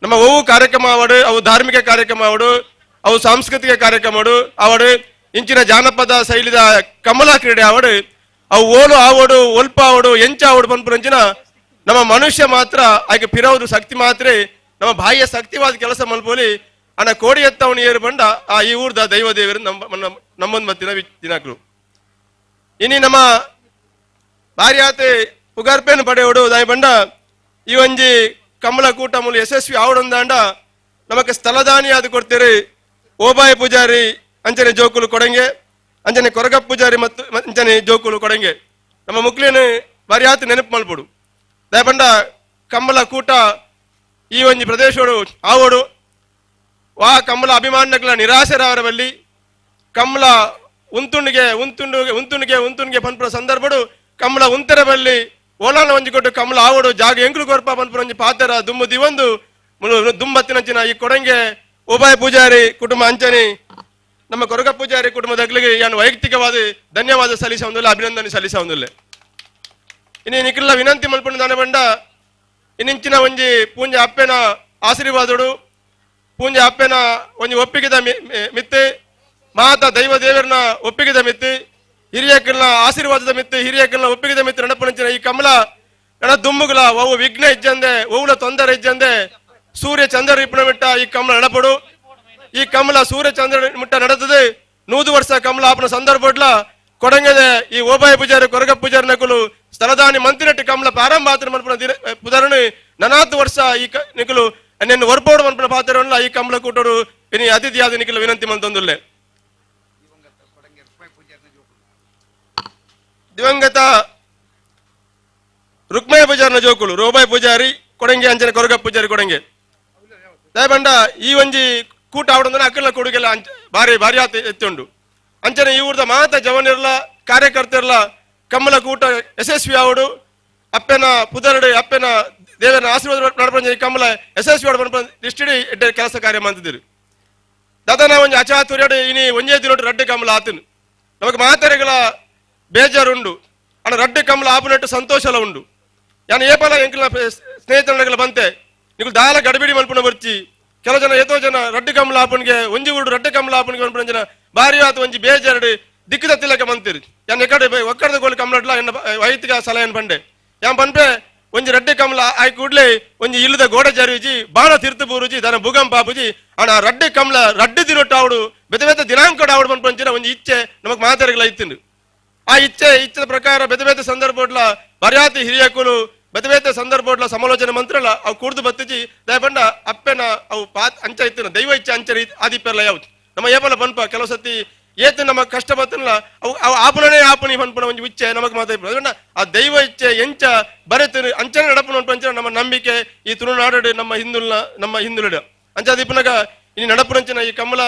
ನಮ್ಮ ಓವು ಕಾರ್ಯಕ್ರಮ ಅವಡು ಅವು ಧಾರ್ಮಿಕ ಕಾರ್ಯಕ್ರಮ ಅವಡು ಅವು ಸಾಂಸ್ಕೃತಿಕ ಕಾರ್ಯಕ್ರಮ ಅವಡು ಇಂಚಿನ ಜಾನಪದ ಶೈಲಿದ ಕಮಲ ಕ್ರೀಡೆ ಅವಡು ಅವು ಓಲು ಆವಡು ಒಲ್ಪ ಆವಡು ಎಂಚ ಆವಡು ಪನ್ಪುನಂಚಿನ ನಮ್ಮ ಮನುಷ್ಯ ಮಾತ್ರ ಆಕೆ ಪಿರವುದು ಶಕ್ತಿ ಮಾತ್ರ ನಮ್ಮ ಬಾಹ್ಯ ಶಕ್ತಿವಾದ ಕೆಲಸ ಮಲ್ಪೋಲಿ ಅಣ್ಣ ಕೋಡಿ ಎತ್ತವನು ಏರು ಬಂಡ ಆ ಈ ಊರ್ದ ದೈವ ದೇವರು ನಮ್ಮ ನಮ್ಮೊಂದು ಮತ್ತಿನ ದಿನಕ್ರು ಇನಿ ನಮ್ಮ ಭಾರ್ಯಾತೆ ಪುಗಾರ್ಪೇನು ಪಡೆಯೋಡು ದಾಯಿ ಬಂಡ ಈ ಒಂಜಿ ಕಮಲ ಕೂಟ ಮೂಲ ಯಶಸ್ವಿ ಆವಡೊಂದಾಂಡ ನಮಕ್ಕೆ ಸ್ಥಳದಾನಿ ಅದು ಕೊಡ್ತೀರಿ ಓಬಾಯಿ ಪೂಜಾರಿ ಅಂಚನೆ ಜೋಕುಲು ಕೊಡಂಗೆ ಅಂಚನೆ ಕೊರಗ ಪೂಜಾರಿ ಮತ್ತು ಅಂಚನೆ ಜೋಕುಲು ಕೊಡಂಗೆ ನಮ್ಮ ಮುಕ್ಲೇನು ಭಾರ್ಯಾತ ನೆನಪು ಮಲ್ಪಡು ದಾಯಿ ಬಂಡ ಕಮಲ ಕೂಟ ಈ ಒಂಜಿ ಪ್ರದೇಶೋಡು ಆವೋಡು ವಾ ಕಮಲ ಅಭಿಮಾನಗಳ ನಿರಾಶರಾವರವಲ್ಲಿ ಕಮಲ ಉಂತುಂಡಿಗೆ ಉಂತುಂಡುಗೆ ಉಂತುಂಡಿಗೆ ಉಂತುಂಡಿಗೆ ಪನ್ಪುನ ಸಂದರ್ಭಡು ಕಮಲ ಉಂತರಬಲ್ಲಿ ಓಲಾನ ಒಂಜಿ ಕೊಟ್ಟು ಕಮಲ ಆವಡು ಜಾಗ ಎಂಕ್ಲು ಕೊರ್ಪ ಪನ್ಪುನ ಒಂಜಿ ಪಾತೆರ ದುಮ್ಮು ದಿವಂದು ದುಂಬತ್ತಿನಂಚಿನ ಈ ಕೊಡಂಗೆ ಉಭಯ ಪೂಜಾರಿ ಕುಟುಂಬ ಅಂಚನಿ ನಮ್ಮ ಕೊರಗ ಪೂಜಾರಿ ಕುಟುಂಬದಗಳಿಗೆ ಯಾನು ವೈಯಕ್ತಿಕವಾದ ಧನ್ಯವಾದ ಸಲ್ಲಿಸೊಂದಿಲ್ಲ ಅಭಿನಂದನೆ ಸಲ್ಲಿಸೊಂದಿಲ್ಲ. ಇನ್ನು ನಿಖಿಲ ವಿನಂತಿ ಮಲ್ಪುನ ದಾನೆ ಬಂಡ ಇನ್ನಿಂಚಿನ ಒಂಜಿ ಪೂಂಜೆ ಅಪ್ಪೆನ ಆಶೀರ್ವಾದಡು ಪೂಂಜೆ ಅಪ್ಪೆನ ಒಂಜಿ ಒಪ್ಪಿಗೆದ ಮಿತ್ತೆ ಮಾತಾ ದೈವ ದೇವರನ್ನ ಒಪ್ಪಿಗೆದ ಮಿತ್ತಿ ಹಿರಿಯಕಲ್ನ ಆಶೀರ್ವಾದದ ಮಿತ್ತಿ ಹಿರಿಯಕಲ್ನ ಒಪ್ಪಿಗೆದ ಮಿತ್ತಿ ನಡಪುನಂಚಿನ ಈ ಕಮಲ ನಡ ದುಮ್ಮುಗಳ ಒವು ವಿಘ್ನ ಇಜ್ಜಂದೆ ಒವುಲ ತೊಂದರೆ ಇಜ್ಜಂದೆ ಸೂರ್ಯ ಚಂದ್ರ ಇಪ್ಪಣ ಮಿಟ್ಟ ಈ ಕಮಲ ನಡಪಡು. ಈ ಕಮಲ ಸೂರ್ಯ ಚಂದ್ರ ಮುಟ್ಟ ನಡೆದದೆ 100 ವರ್ಷ ಕಮಲ ಆಪನ ಸಂದರ್ಭಡ್ಲ ಕೊಡಂಗದೆ ಈ ಓಬಾಯ ಪೂಜಾರಿ ಕೊರಗ ಪೂಜಾರಿ ನಕುಲು ಸ್ಥಳದಾನಿ ಮಂತ್ರಿನಟ್ಟಿ ಕಮಲ ಪ್ರಾರಂಭ ಆತನ ಮನ್ಪುನ ಪುದರಣಿ ನನಾತ್ ವರ್ಷ ಈ ನಿಕಲು ನಿನ್ನ ಒರ್ಪೋಡು ಮನ್ಪುನ ಪಾತ್ರವನ್ನ ಈ ಕಮಲ ಕೂಟೋಡು ಇನಿ ಅತಿಥಿಯಾದ ನಿಖಲು ವಿನಂತಿ ಮಂತೊಂದುಲ್ಲೆ. ದಿವಂಗತ ರುಕ್ಮಯ ಪೂಜಾರಿನ ಜೋಕುಲು ರೋಬಾಯ್ ಪೂಜಾರಿ ಕೊಡಂಗೆ ಅಂಚನೆ ಕೊರಗ ಪೂಜಾರಿ ಕೊಡಂಗೆ ದಯಬಂಡ ಈ ಒಂಜಿ ಕೂಟ ಆವಡಂದ್ರೆ ಅಕ್ಕಲ ಕೊಡುಗೆಲ್ಲ ಭಾರಿ ಭಾರಿ ಆತ ಎತ್ತುಂಡು. ಅಂಚನೆ ಈ ಊರ್ದ ಮಾತ ಜವನಿರ್ಲ ಕಾರ್ಯಕರ್ತರ್ಲ ಕಮ್ಮಲ ಕೂಟ ಯಶಸ್ವಿ ಆವಡು ಅಪ್ಪೆನ ಪುದರಡು ಅಪ್ಪೆನ ದೇವರ ಆಶೀರ್ವಾದ ನಡಪಂಜ ಕಮಲ ಯಶಸ್ವಿ ಆವಡು ದೃಷ್ಟಿ ಎಡ್ಡೆ ಕೆಲಸ ಕಾರ್ಯ ಮಾಡ್ತಿದ್ದೀರಿ. ದಾದಾ ಒಂಜಿ ಅಚಾತುರ್ಯಡು ಇನಿ ಒಂಜೇ ದಿನೊಟ್ಟು ರಡ್ಡೆ ಕಮಲ ಆತನು ನಮಗೆ ಮಾತೆರೆಗಳ ಬೇಜಾರುಂಡು ಅಣ್ಣ ರಡ್ಡೆ ಕಮಲ ಆಪುನಟ್ಟು ಸಂತೋಷಲ ಉಂಡು. ಯಾನು ಏಪಲ ಎಂಕಲ್ನ ಸ್ನೇಹಿತರಗಳ ಬಂತೆ ನಿಕುಲು ದಾಲ ಗಡಬಿಡಿ ಮಲ್ಪುನ ಬರ್ಚಿ ಕೆಲವು ಜನ ಏತೋ ಜನ ರಡ್ಡು ಕಮಲ ಆಪುನಿಗೆ ಒಂಜಿ ಊರು ರಡ್ಡೆ ಕಮಲ ಆಪುನಿಗೆ ಮನ್ಪುನ ಜನ ಭಾರಿ ಆತ ಒಂಜಿ ಬೇಜಾರು ದಿಕ್ಕದ ತಿಲಕ ಮಂತಿರಿ. ಯಾನ್ ಎಕಡೆ ಒಕ್ಕಡದ ಗೋಲು ಕಮಲಡ್ಲ ಎನ್ನ ವೈಯಕ್ತಿಕ ಸಲಹೆಯನ್ನು ಪಂಡೆ ಯಾನ್ ಪನ್ಪೆ ಒಂಜಿ ರಡ್ಡೆ ಕಮಲ ಆಯ್ ಕೂಡ್ಲೆ ಒಂಜಿ ಇಲ್ಲದ ಗೋಡ ಜರುಜಿ ಬಾಣ ತೀರ್ಥ ಬೂರುಜಿ ದನ ಭೂಕಂಪ ಆಪುಜಿ ಅಣ್ಣ ರಡ್ಡೆ ಕಮಲ ರಡ್ಡು ದಿನೊಟ್ಟು ಆವಡು ಬೆತೆ ಬೆತೆ ದಿನಾಂಕಡ ಆವಡು ಮನ್ಪಂಚಿನ ಒಂಜಿ ಇಚ್ಛೆ ನಮಗ್ ಮಾತೆರೆಗಳ ಇತ್ತಿಂಡು. ಆ ಇಚ್ಛೆ ಇಚ್ಛೆದ ಪ್ರಕಾರ ಬೆತೆ ಬೆತೆ ಸಂದರ್ಭಡ್ಲ ಬರ್ಯಾತಿ ಹಿರಿಯಕುಲು ಬೆತೆ ಬೆತೆ ಸಂದರ್ಭಡ್ಲ ಸಮಾಲೋಚನೆ ಮಂತ್ರಲ ಅವು ಕೂಡ್ದು ಬತ್ತಿಜಿ ದಯಬಂಡ ಅಪ್ಪೆನ ಅವು ಪಾತ್ ಅಂಚ ಇತ್ತಿನ ದೈವ ಇಚ್ಛೆ ಅಂಚ ಆದಿಪ್ಪೆಲ್ಲ ಯಾವ್ದು ನಮ್ಮ ಏಪಲ ಪನ್ಪ ಕೆಲವು ಸತಿ ಏತು ನಮ್ಮ ಕಷ್ಟ ಬತ್ತಲ್ಲ ಅವು ಅವು ಆಪುನನೇ ಆಪುನಿ ಪನ್ಪುನ ಒಂಜಿ ಇಚ್ಛೆ ನಮಗ್ ಮಾತಾಡ ಆ ದೈವ ಇಚ್ಛೆ ಎಂಚ ಬರೆತು ಅಂಚನೆ ನಡಪುನ ಅಂಚನೆ ನಮ್ಮ ನಂಬಿಕೆ ಈ ತುಳುನಾಡು ನಮ್ಮ ಹಿಂದುಲ್ನ ನಮ್ಮ ಹಿಂದುಲಡು ಅಂಚ ದಿಪ್ಪನಗ ಇನಿ ನಡಪುನಂಚಿನ ಈ ಕಮಲ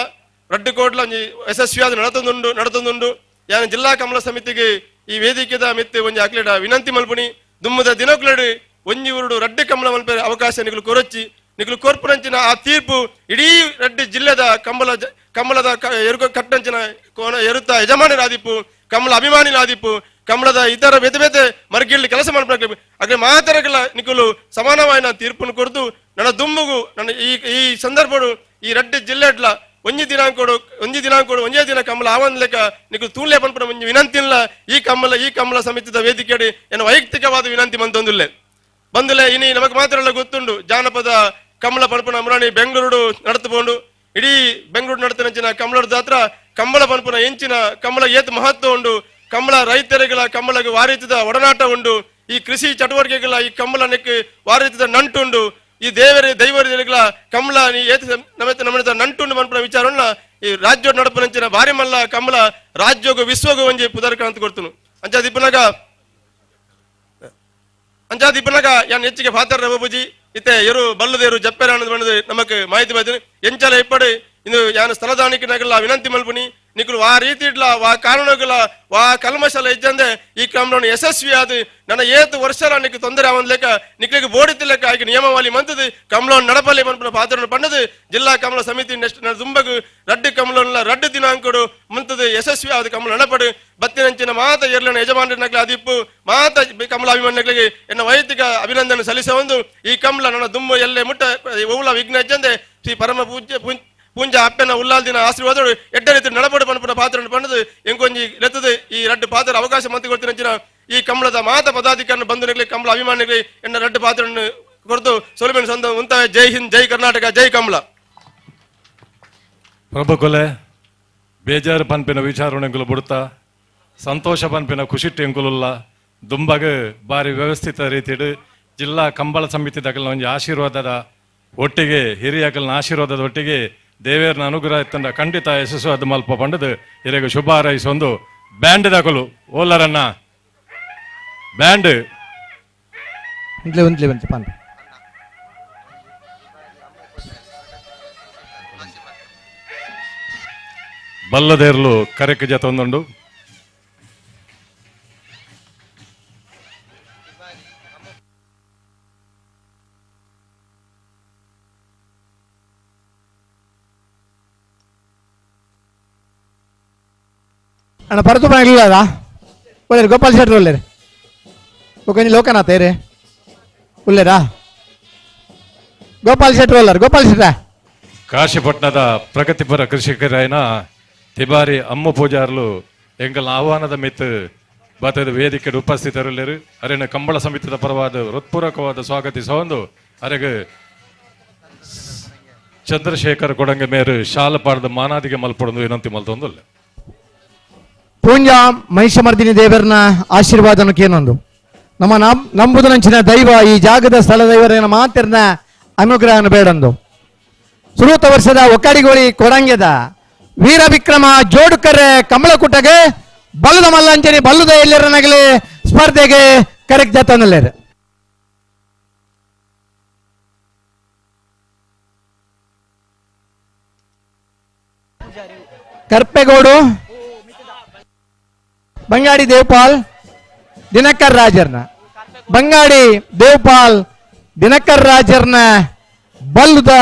ರಡ್ಡು ಕೋಟ್ಲ ಒಂಜಿ ಯಶಸ್ವಿಯಾದ ನಡತೊಂದುಂಡು ನಡತೊಂದುಂಡು. ಯಾನ ಜಿಲ್ಲಾ ಕಮಲ ಸಮಿತಿಗೆ ಈ ವೇದಿಕೆದ ಮಿತ್ತು ಒಂಜಿ ಅಕ್ಲೆಡ ವಿನಂತಿ ಮಲ್ಪುನಿ ದುಮ್ಮದ ದಿನಕ್ಲೆಡು ಒಂಜಿ ಊರುಡು ರಡ್ಡು ಕಮಲ ಮಲ್ಪೆ ಅವಕಾಶ ನಿಕುಲು ಕೊರೊಚ್ಚಿ ನಿಕುಲು ಕೊರ್ಪುನಂಚಿನ ಆ ತೀರ್ಪು ಇಡೀ ರಡ್ಡು ಜಿಲ್ಲೆದ ಕಮಲ ಕಮಲದ ಎರುಕ ಕಟ್ಟಂಚಿನ ಕೋನ ಎರುತ್ತ ಯಜಮಾನರಾದಿಪ್ಪು ಕಮಲ ಅಭಿಮಾನಿಲಾದಿಪ್ಪು ಕಮಲದ ಇತರ ಬೇತೆ ಬೇತೆ ಮರ್ಗಿಳ್ಳಿ ಕೆಲಸ ಮಾಡ್ಬೇಕು ಅಗ್ರೆ ಮಾತರಗಳ ನಿಕುಲು ಸಮಾನವಾಯಿನ ತೀರ್ಪುನು ಕೊರ್ದು ನನ್ನ ದುಮ್ಮುಗು ನನ್ನ ಈ ಈ ಸಂದರ್ಭಡು ಈ ರಡ್ಡು ಜಿಲ್ಲೆಡ್ಲ ಒಂಜಿ ದಿನಾಂಕೋಡು ಒಂಜಿ ದಿನಾಂಕೋಡು ಒಂಜೇ ದಿನ ಕಮಲ ಆವನ್ ಲೆಕ್ಕ ನಿಕುಲು ತೂಲೆ ಪನ್ಪುನ ಒಂಜಿ ವಿನಂತಿಲ್ಲ ಈ ಕಮಲ ಸಮಿತಿದ ವೇದಿಕೆಯಡಿ ಎನ್ನ ವೈಯಕ್ತಿಕವಾದ ವಿನಂತಿ ಮಂತೊಂದುಲ್ಲೆ ಬಂದುಲೆ. ಇನಿ ನಮಗ್ ಮಾತ್ರ ಗೊತ್ತುಂಡು ಜಾನಪದ ಕಮಲ ಪನ್ಪುನ ಮುರಾಣಿ ಬೆಂಗಳೂರು ನಡತುಕೊಂಡು ಇಡೀ ಬೆಂಗಳೂರು ನಡತನಂಚಿನ ಕಮಲದ ಜಾತ್ರ ಕಂಬಳ ಪನ್ಪುನ ಎಂಚಿನ ಕಮಲ ಏತ್ ಮಹತ್ವ ಉಂಡು ಕಮಲ ರೈತರಿಗಳ ಕಮಲಗೆ ವಾರೀತಿದ ಒಡನಾಟ ಉಂಡು ಈ ಕೃಷಿ ಚಟುವಟಿಕೆಗಳ ಈ ಕಮಲ ನೆಕ್ ವಾರೀತಿದ ನಂಟುಂಡು ಈ ದೇವರ ದೈವರಿಗಳ ಕಮಲ ನೀ ಏತ್ ನಮ್ಮತ್ತೆ ನಮ್ಮ ನಂಟುಂಡು ಮನ್ಪುನ ವಿಚಾರವನ್ನ ಈ ರಾಜ್ಯ ನಡಪುನಂಚಿನ ಭಾರಿ ಮಲ್ಲ ಕಮಲ ರಾಜ್ಯೋಗು ವಿಶ್ವಗು ಒಂಜಿ ಪುದರ್ಕ ಅಂತ ಕೊಡ್ತನು. ಅಂಚಾದಿಪ್ಪನಗ ಯಾನ್ ಹೆಚ್ಚಿಗೆ ಫಾದರ್ ರಘುಬುಜಿ ಇತ್ತೆ ಎರು ಬಲ್ಲದೇರು ಜಪ್ಪೆರ ಅನ್ನೋದು ನಮಕ್ ಮಾಹಿತಿ ಬಂದಿನಿ ಎಂಚಲ ಇಪ್ಪಡು ಇಂದು ಯಾನು ಸ್ಥಳದಾನಿಕೆ ನಗಲ ವಿನಂತಿ ಮಲ್ಪುನಿ ನಿಕುಲು ವಾ ರೀತಿ ಇಡ್ಲ ವಾ ಕಾರಣಗಳ ವಾ ಕಲ್ಮಶಲ ಇಜ್ಜಂದೆ ಈ ಕ್ರಮವನ್ನು ಯಶಸ್ವಿ ಆದ ನನ್ನ ಏತು ವರ್ಷ ನಿಕ್ ತೊಂದರೆ ಅವನ್ ಲೆಕ್ಕ ನಿಕ್ಲಿಗೆ ಬೋಡಿತಿ ಲೆಕ್ಕ ಆಗಿ ನಿಯಮವಾಲಿ ಮಂತದು ಕಮಲವನ್ನು ನಡಪಲಿ ಮನ್ಪುನ ಪಾತ್ರವನ್ನು ಪಣ್ಣದು ಜಿಲ್ಲಾ ಕಮಲ ಸಮಿತಿ ನೆಕ್ಸ್ಟ್ ದುಂಬಗು ರಡ್ಡು ಕಮಲನ್ನ ರಡ್ಡು ದಿನಾಂಕಡು ಮುಂತದು ಯಶಸ್ವಿ ಆದ ಕಮಲ ನಡಪಡು ಬತ್ತಿನಂಚಿನ ಮಾತ ಎರ್ಲನ ಯಜಮಾನರ ಅದಿಪ್ಪು ಮಾತ ಕಮಲ ಅಭಿಮಾನಿಗಳಿಗೆ ಎನ್ನ ವೈಯಕ್ತಿಕ ಅಭಿನಂದನೆ ಸಲ್ಲಿಸ ಒಂದು ಈ ಕಮಲ ನನ್ನ ದುಂಬು ಎಲ್ಲೆ ಮುಟ್ಟ ಓಲ ವಿಘ್ನ ಇಜ್ಜಂದೆ ಶ್ರೀ ಪರಮ ಪೂಜ್ಯ ಪೂಂಜ ಅಪ್ಪನ ಉಲ್ಲಾಲ್ ದಿನ ಆಶೀರ್ವಾದಗಳು ಎಡ್ಡ ರೀತಿ ನಡಪಡು ಪನ್ಪುನ ಪಾತ್ರ ಪಣ್ಣದು ಎಂಕೊಂಜಿ ಲೆತ್ತದು ಈ ರಡ್ಡು ಪಾತ್ರ ಅವಕಾಶ ಮಂತಿ ಕೊಡ್ತಿನ ಈ ಕಮಲದ ಮಾತ ಪದಾಧಿಕಾರಿ ಬಂಧುಗಳಿಗೆ ಕಮಲ ಅಭಿಮಾನಿಗಳಿಗೆ ಎನ್ನ ರಡ್ಡು ಪಾತ್ರವನ್ನು ಕೊರತು ಸೊಲುಮೆನ್ ಸಂದ ಉಂತ. ಜೈ ಹಿಂದ್, ಜೈ ಕರ್ನಾಟಕ, ಜೈ ಕಮಲ. ಪ್ರಭುಕುಲೆ ಬೇಜಾರು ಪನ್ಪಿನ ವಿಚಾರಣೆಗಳು ಬುಡ್ತಾ ಸಂತೋಷ ಪನ್ಪಿನ ಖುಷಿಟ್ಟು ಎಂಕುಲುಲ್ಲ ದುಂಬಗ ಬಾರಿ ವ್ಯವಸ್ಥಿತ ರೀತಿಡು ಜಿಲ್ಲಾ ಕಂಬಳ ಸಮಿತಿ ದಕಲ್ನ ಒಂಜಿ ಆಶೀರ್ವಾದದ ಒಟ್ಟಿಗೆ ಹಿರಿಯಕಲ್ನ ಆಶೀರ್ವಾದದ ಒಟ್ಟಿಗೆ ದೇವೇರ್ನ ಅನುಗ್ರಹ ಇತ್ತಂಡ ಖಂಡಿತ ಯಶಸ್ಸು ಅದು ಮಲ್ಪ ಪಂಡದು ಹಿರಿಯಗ ಶುಭ ಹಾರೈಸೊಂದು ಬ್ಯಾಂಡ್ ದಕಲು ಓಲರನ್ನ ಬ್ಯಾಂಡ್ ಉಂಟ್ಲೆ ಉಂಟ್ಲೆ ಪನ್ ಬಲ್ಲದೇರ್ಲು ಕರೆಕ್ ಜತ ಒಂದುಂಡು. ಅಣ್ಣ ಪರತು ಇಲ್ಲದ ಒಳ್ಳೆ ಗೋಪಾಲ್ ಶೆಟ್ರು ಒಳ್ಳೆ ಒಂಜಿ ಲೋಕನಾಥ ಏರೆ ಉಲ್ಲೇರಾ ಗೋಪಾಲ್ ಶೆಟ್ರು ಒಲ್ಲಾರ ಗೋಪಾಲ್ ಶೆಟ್ರ. ಕಾಶಿಪಟ್ಟಣದ ಪ್ರಗತಿಪರ ಕೃಷಿಕರಾಯನ ತಿಬಾರಿ ಅಮ್ಮ ಪೂಜಾರ್ಲು ಎಂಗಲ್ ಆಹ್ವಾನದ ಮಿತ್ ಬಾತದ ವೇದಿಕೆ ಉಪಸ್ಥಿತರುಲ್ಲೇರು ಅರೆನ ಕಂಬಳ ಸಮಿತಿದ ಪರವಾದ ಹೃತ್ಪೂರ್ವಕವಾದ ಸ್ವಾಗತಿಸೊಂದು ಅರೆಗೆ ಚಂದ್ರಶೇಖರ್ ಕೊಡಂಗೆ ಮೇರು ಶಾಲಪಾಡದ ಮಾನಾದಿಗೆ ಮಲ್ಪೊಡಂದು ವಿನಂತಿ ಮಲ್ತೊಂದುಲ್ಲ. ಪೂಂಜಾ ಮಹಿಷಮರ್ದಿನಿ ದೇವರನ ಆಶೀರ್ವಾದನ ಕೇನೊಂದು ನಮ್ಮ ನಂಬುದನಂಚಿನ ದೈವ ಈ ಜಾಗದ ಸ್ಥಳ ದೈವರನ ಮಾತಿರ್ನ ಅನುಗ್ರಹನ ಬೇಡಂದು. ಸುರೂತ ವರ್ಷದ ಒಕ್ಕಾಡಿಗೋಳಿ ಕೊಡಂಗೆದ ವೀರ ವಿಕ್ರಮ ಜೋಡುಕರೆ ಕಮಲಕುಟಗೆ ಬಲ್ಲದ ಮಲ್ಲಂಚನಿ ಬಲ್ಲದ ಎಲ್ಲರನಗಲಿ ಸ್ಪರ್ಧೆಗೆ ಕರೆಕ್ಟ್ ಜತನಲ್ಲೇರು. ಕರ್ಪೆಗೌಡು ಬಂಗಾಡಿ ದೇವಪಾಲ್ ದಿನಕರ್ ರಾಜರ್ನ ಬಂಗಾಡಿ ದೇವಪಾಲ್ ದಿನಕರ್ ರಾಜರ್ನ ಬಲ್ಲದ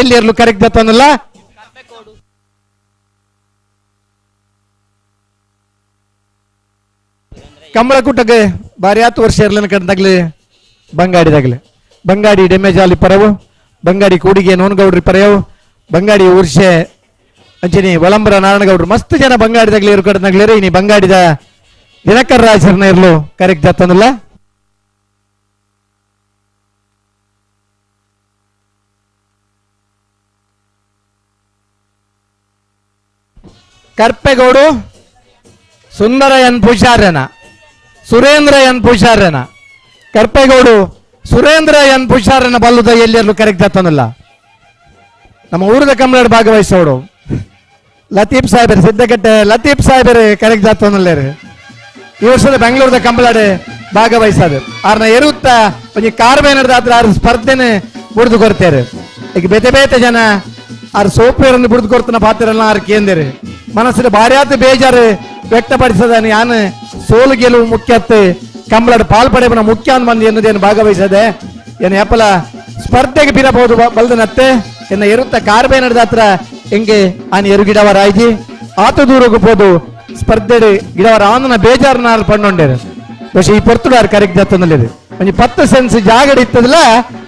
ಎಲ್ಲಿರ್ಲು ಕರೆಕ್ಟ್ ಜತನಲ್ಲ. ಕಂಬಳಕೂಟಕ್ಕೆ ಬಾರಿ ಹತ್ತು ವರ್ಷ ಇರ್ಲಿನ ಕಡ್ದಾಗ್ಲಿ ಬಂಗಾಡಿದಾಗಲಿ ಬಂಗಾಡಿ ಡೆಮೇಜಾಲಿ ಪರವು ಬಂಗಾಡಿ ಕೂಡಿಗೆ ನೋನ್ಗೌಡ್ರಿ ಪರೆಯವು ಬಂಗಾಡಿ ಊರ್ಷೆ ಅಂಚಿನಿ ಒಳಂಬರ ನಾರಾಯಣಗೌಡ್ರು ಮಸ್ತ್ ಜನ ಬಂಗಾಡಿದಾಗ್ಲಿ ಇರು ಕಡ್ದಾಗ್ಲಿ ಇನಿ ಬಂಗಾಡಿದ ದಿನಕರ್ ರಾಜರ್ನ ಇರ್ಲು ಕರೆಕ್ಟ್ ಜತ್ತನಲ್ಲ. ಕರ್ಪೆಗೌಡು ಸುಂದರ ಎನ್ ಪೂಜಾರ್ಯನ ಸುರೇಂದ್ರ ಎನ್ ಪೂಜಾರ್ಯನ ಕರ್ಪೆಗೌಡು ಸುರೇಂದ್ರ ಎನ್ ಪೂಜಾರ್ಯನ ಬಲ್ಲದ ಎಲ್ಲಿರ್ಲು ಕರೆಕ್ಟ್ ಜತ್ತನಲ್ಲ. ನಮ್ಮ ಊರದ ಕಮ್ಮಳಾಡ್ ಭಾಗವಹಿಸೋಡು ಲತೀಫ್ ಸಾಹೇಬರು ಸಿದ್ದಕಟ್ಟೆ ಲತೀಫ್ ಸಾಹೇಬರು ಕರೆಕ್ಟ್ ಜಾತನಲ್ಲೇರು. ಈ ವರ್ಷದ ಬೆಂಗಳೂರದ ಕಂಬಳಾಡೆ ಭಾಗವಹಿಸೋದು ಆರ್ನ ಎರುತ್ತ ಒಂಜಿ ಕಾರ್ ನಡೆದ ಆತ್ರ ಆರು ಸ್ಪರ್ಧೆನೆ ಬುಡ್ದು ಕೊಡ್ತಾರೆ. ಈಗ ಬೇತೆ ಬೇತೆ ಜನ ಆರು ಸೋಪೇರನ್ನು ಬುಡ್ದು ಕೊಡ್ತಾನ ಪಾತ್ರಲ್ಲ ಆರು ಕೇಂದಿರು ಮನಸ್ಸಿನ ಭಾರ್ಯಾತ ಬೇಜಾರು ವ್ಯಕ್ತಪಡಿಸದ ಯಾನು ಸೋಲು ಗೆಲುವು ಮುಖ್ಯತ್ತೆ ಕಂಬಳಾಡ್ ಪಾಲ್ಪಡೆಪನ ಮುಖ್ಯ ಅಂದ್ ಬಂದು ಎನ್ನುದೇನು ಭಾಗವಹಿಸದೆ ಏನು ಎಪ್ಪಲ ಸ್ಪರ್ಧೆಗೆ ಬಿರಬಹುದು ಬಲ್ದನತ್ತೆ ಎನ್ನ ಎರುತ್ತ ಕಾರ್ಬೆ ನಡೆದ ಹತ್ರ ಹೆಂಗೆ ಆನ್ ಎರು ಗಿಡವರ ಆಯ್ಜಿ ಆತ ದೂರಕ್ಕೆ ಪೋದು ಸ್ಪರ್ಧೆ ಗಿಡವರ ಆಂದನ ಬೇಜಾರನ ಪಣ್ಣೊಂಡೇರು ಬಹುಶಃ ಈ ಪೊರ್ತುಡು ಆರು ಕರೆಕ್ಟ್ ಜತ್ತನಲ್ಲಿದೆ ಒಂಜಿ 10 ಸೆನ್ಸ್ ಜಾಗಡಿ ಇತ್ತದಲ್ಲ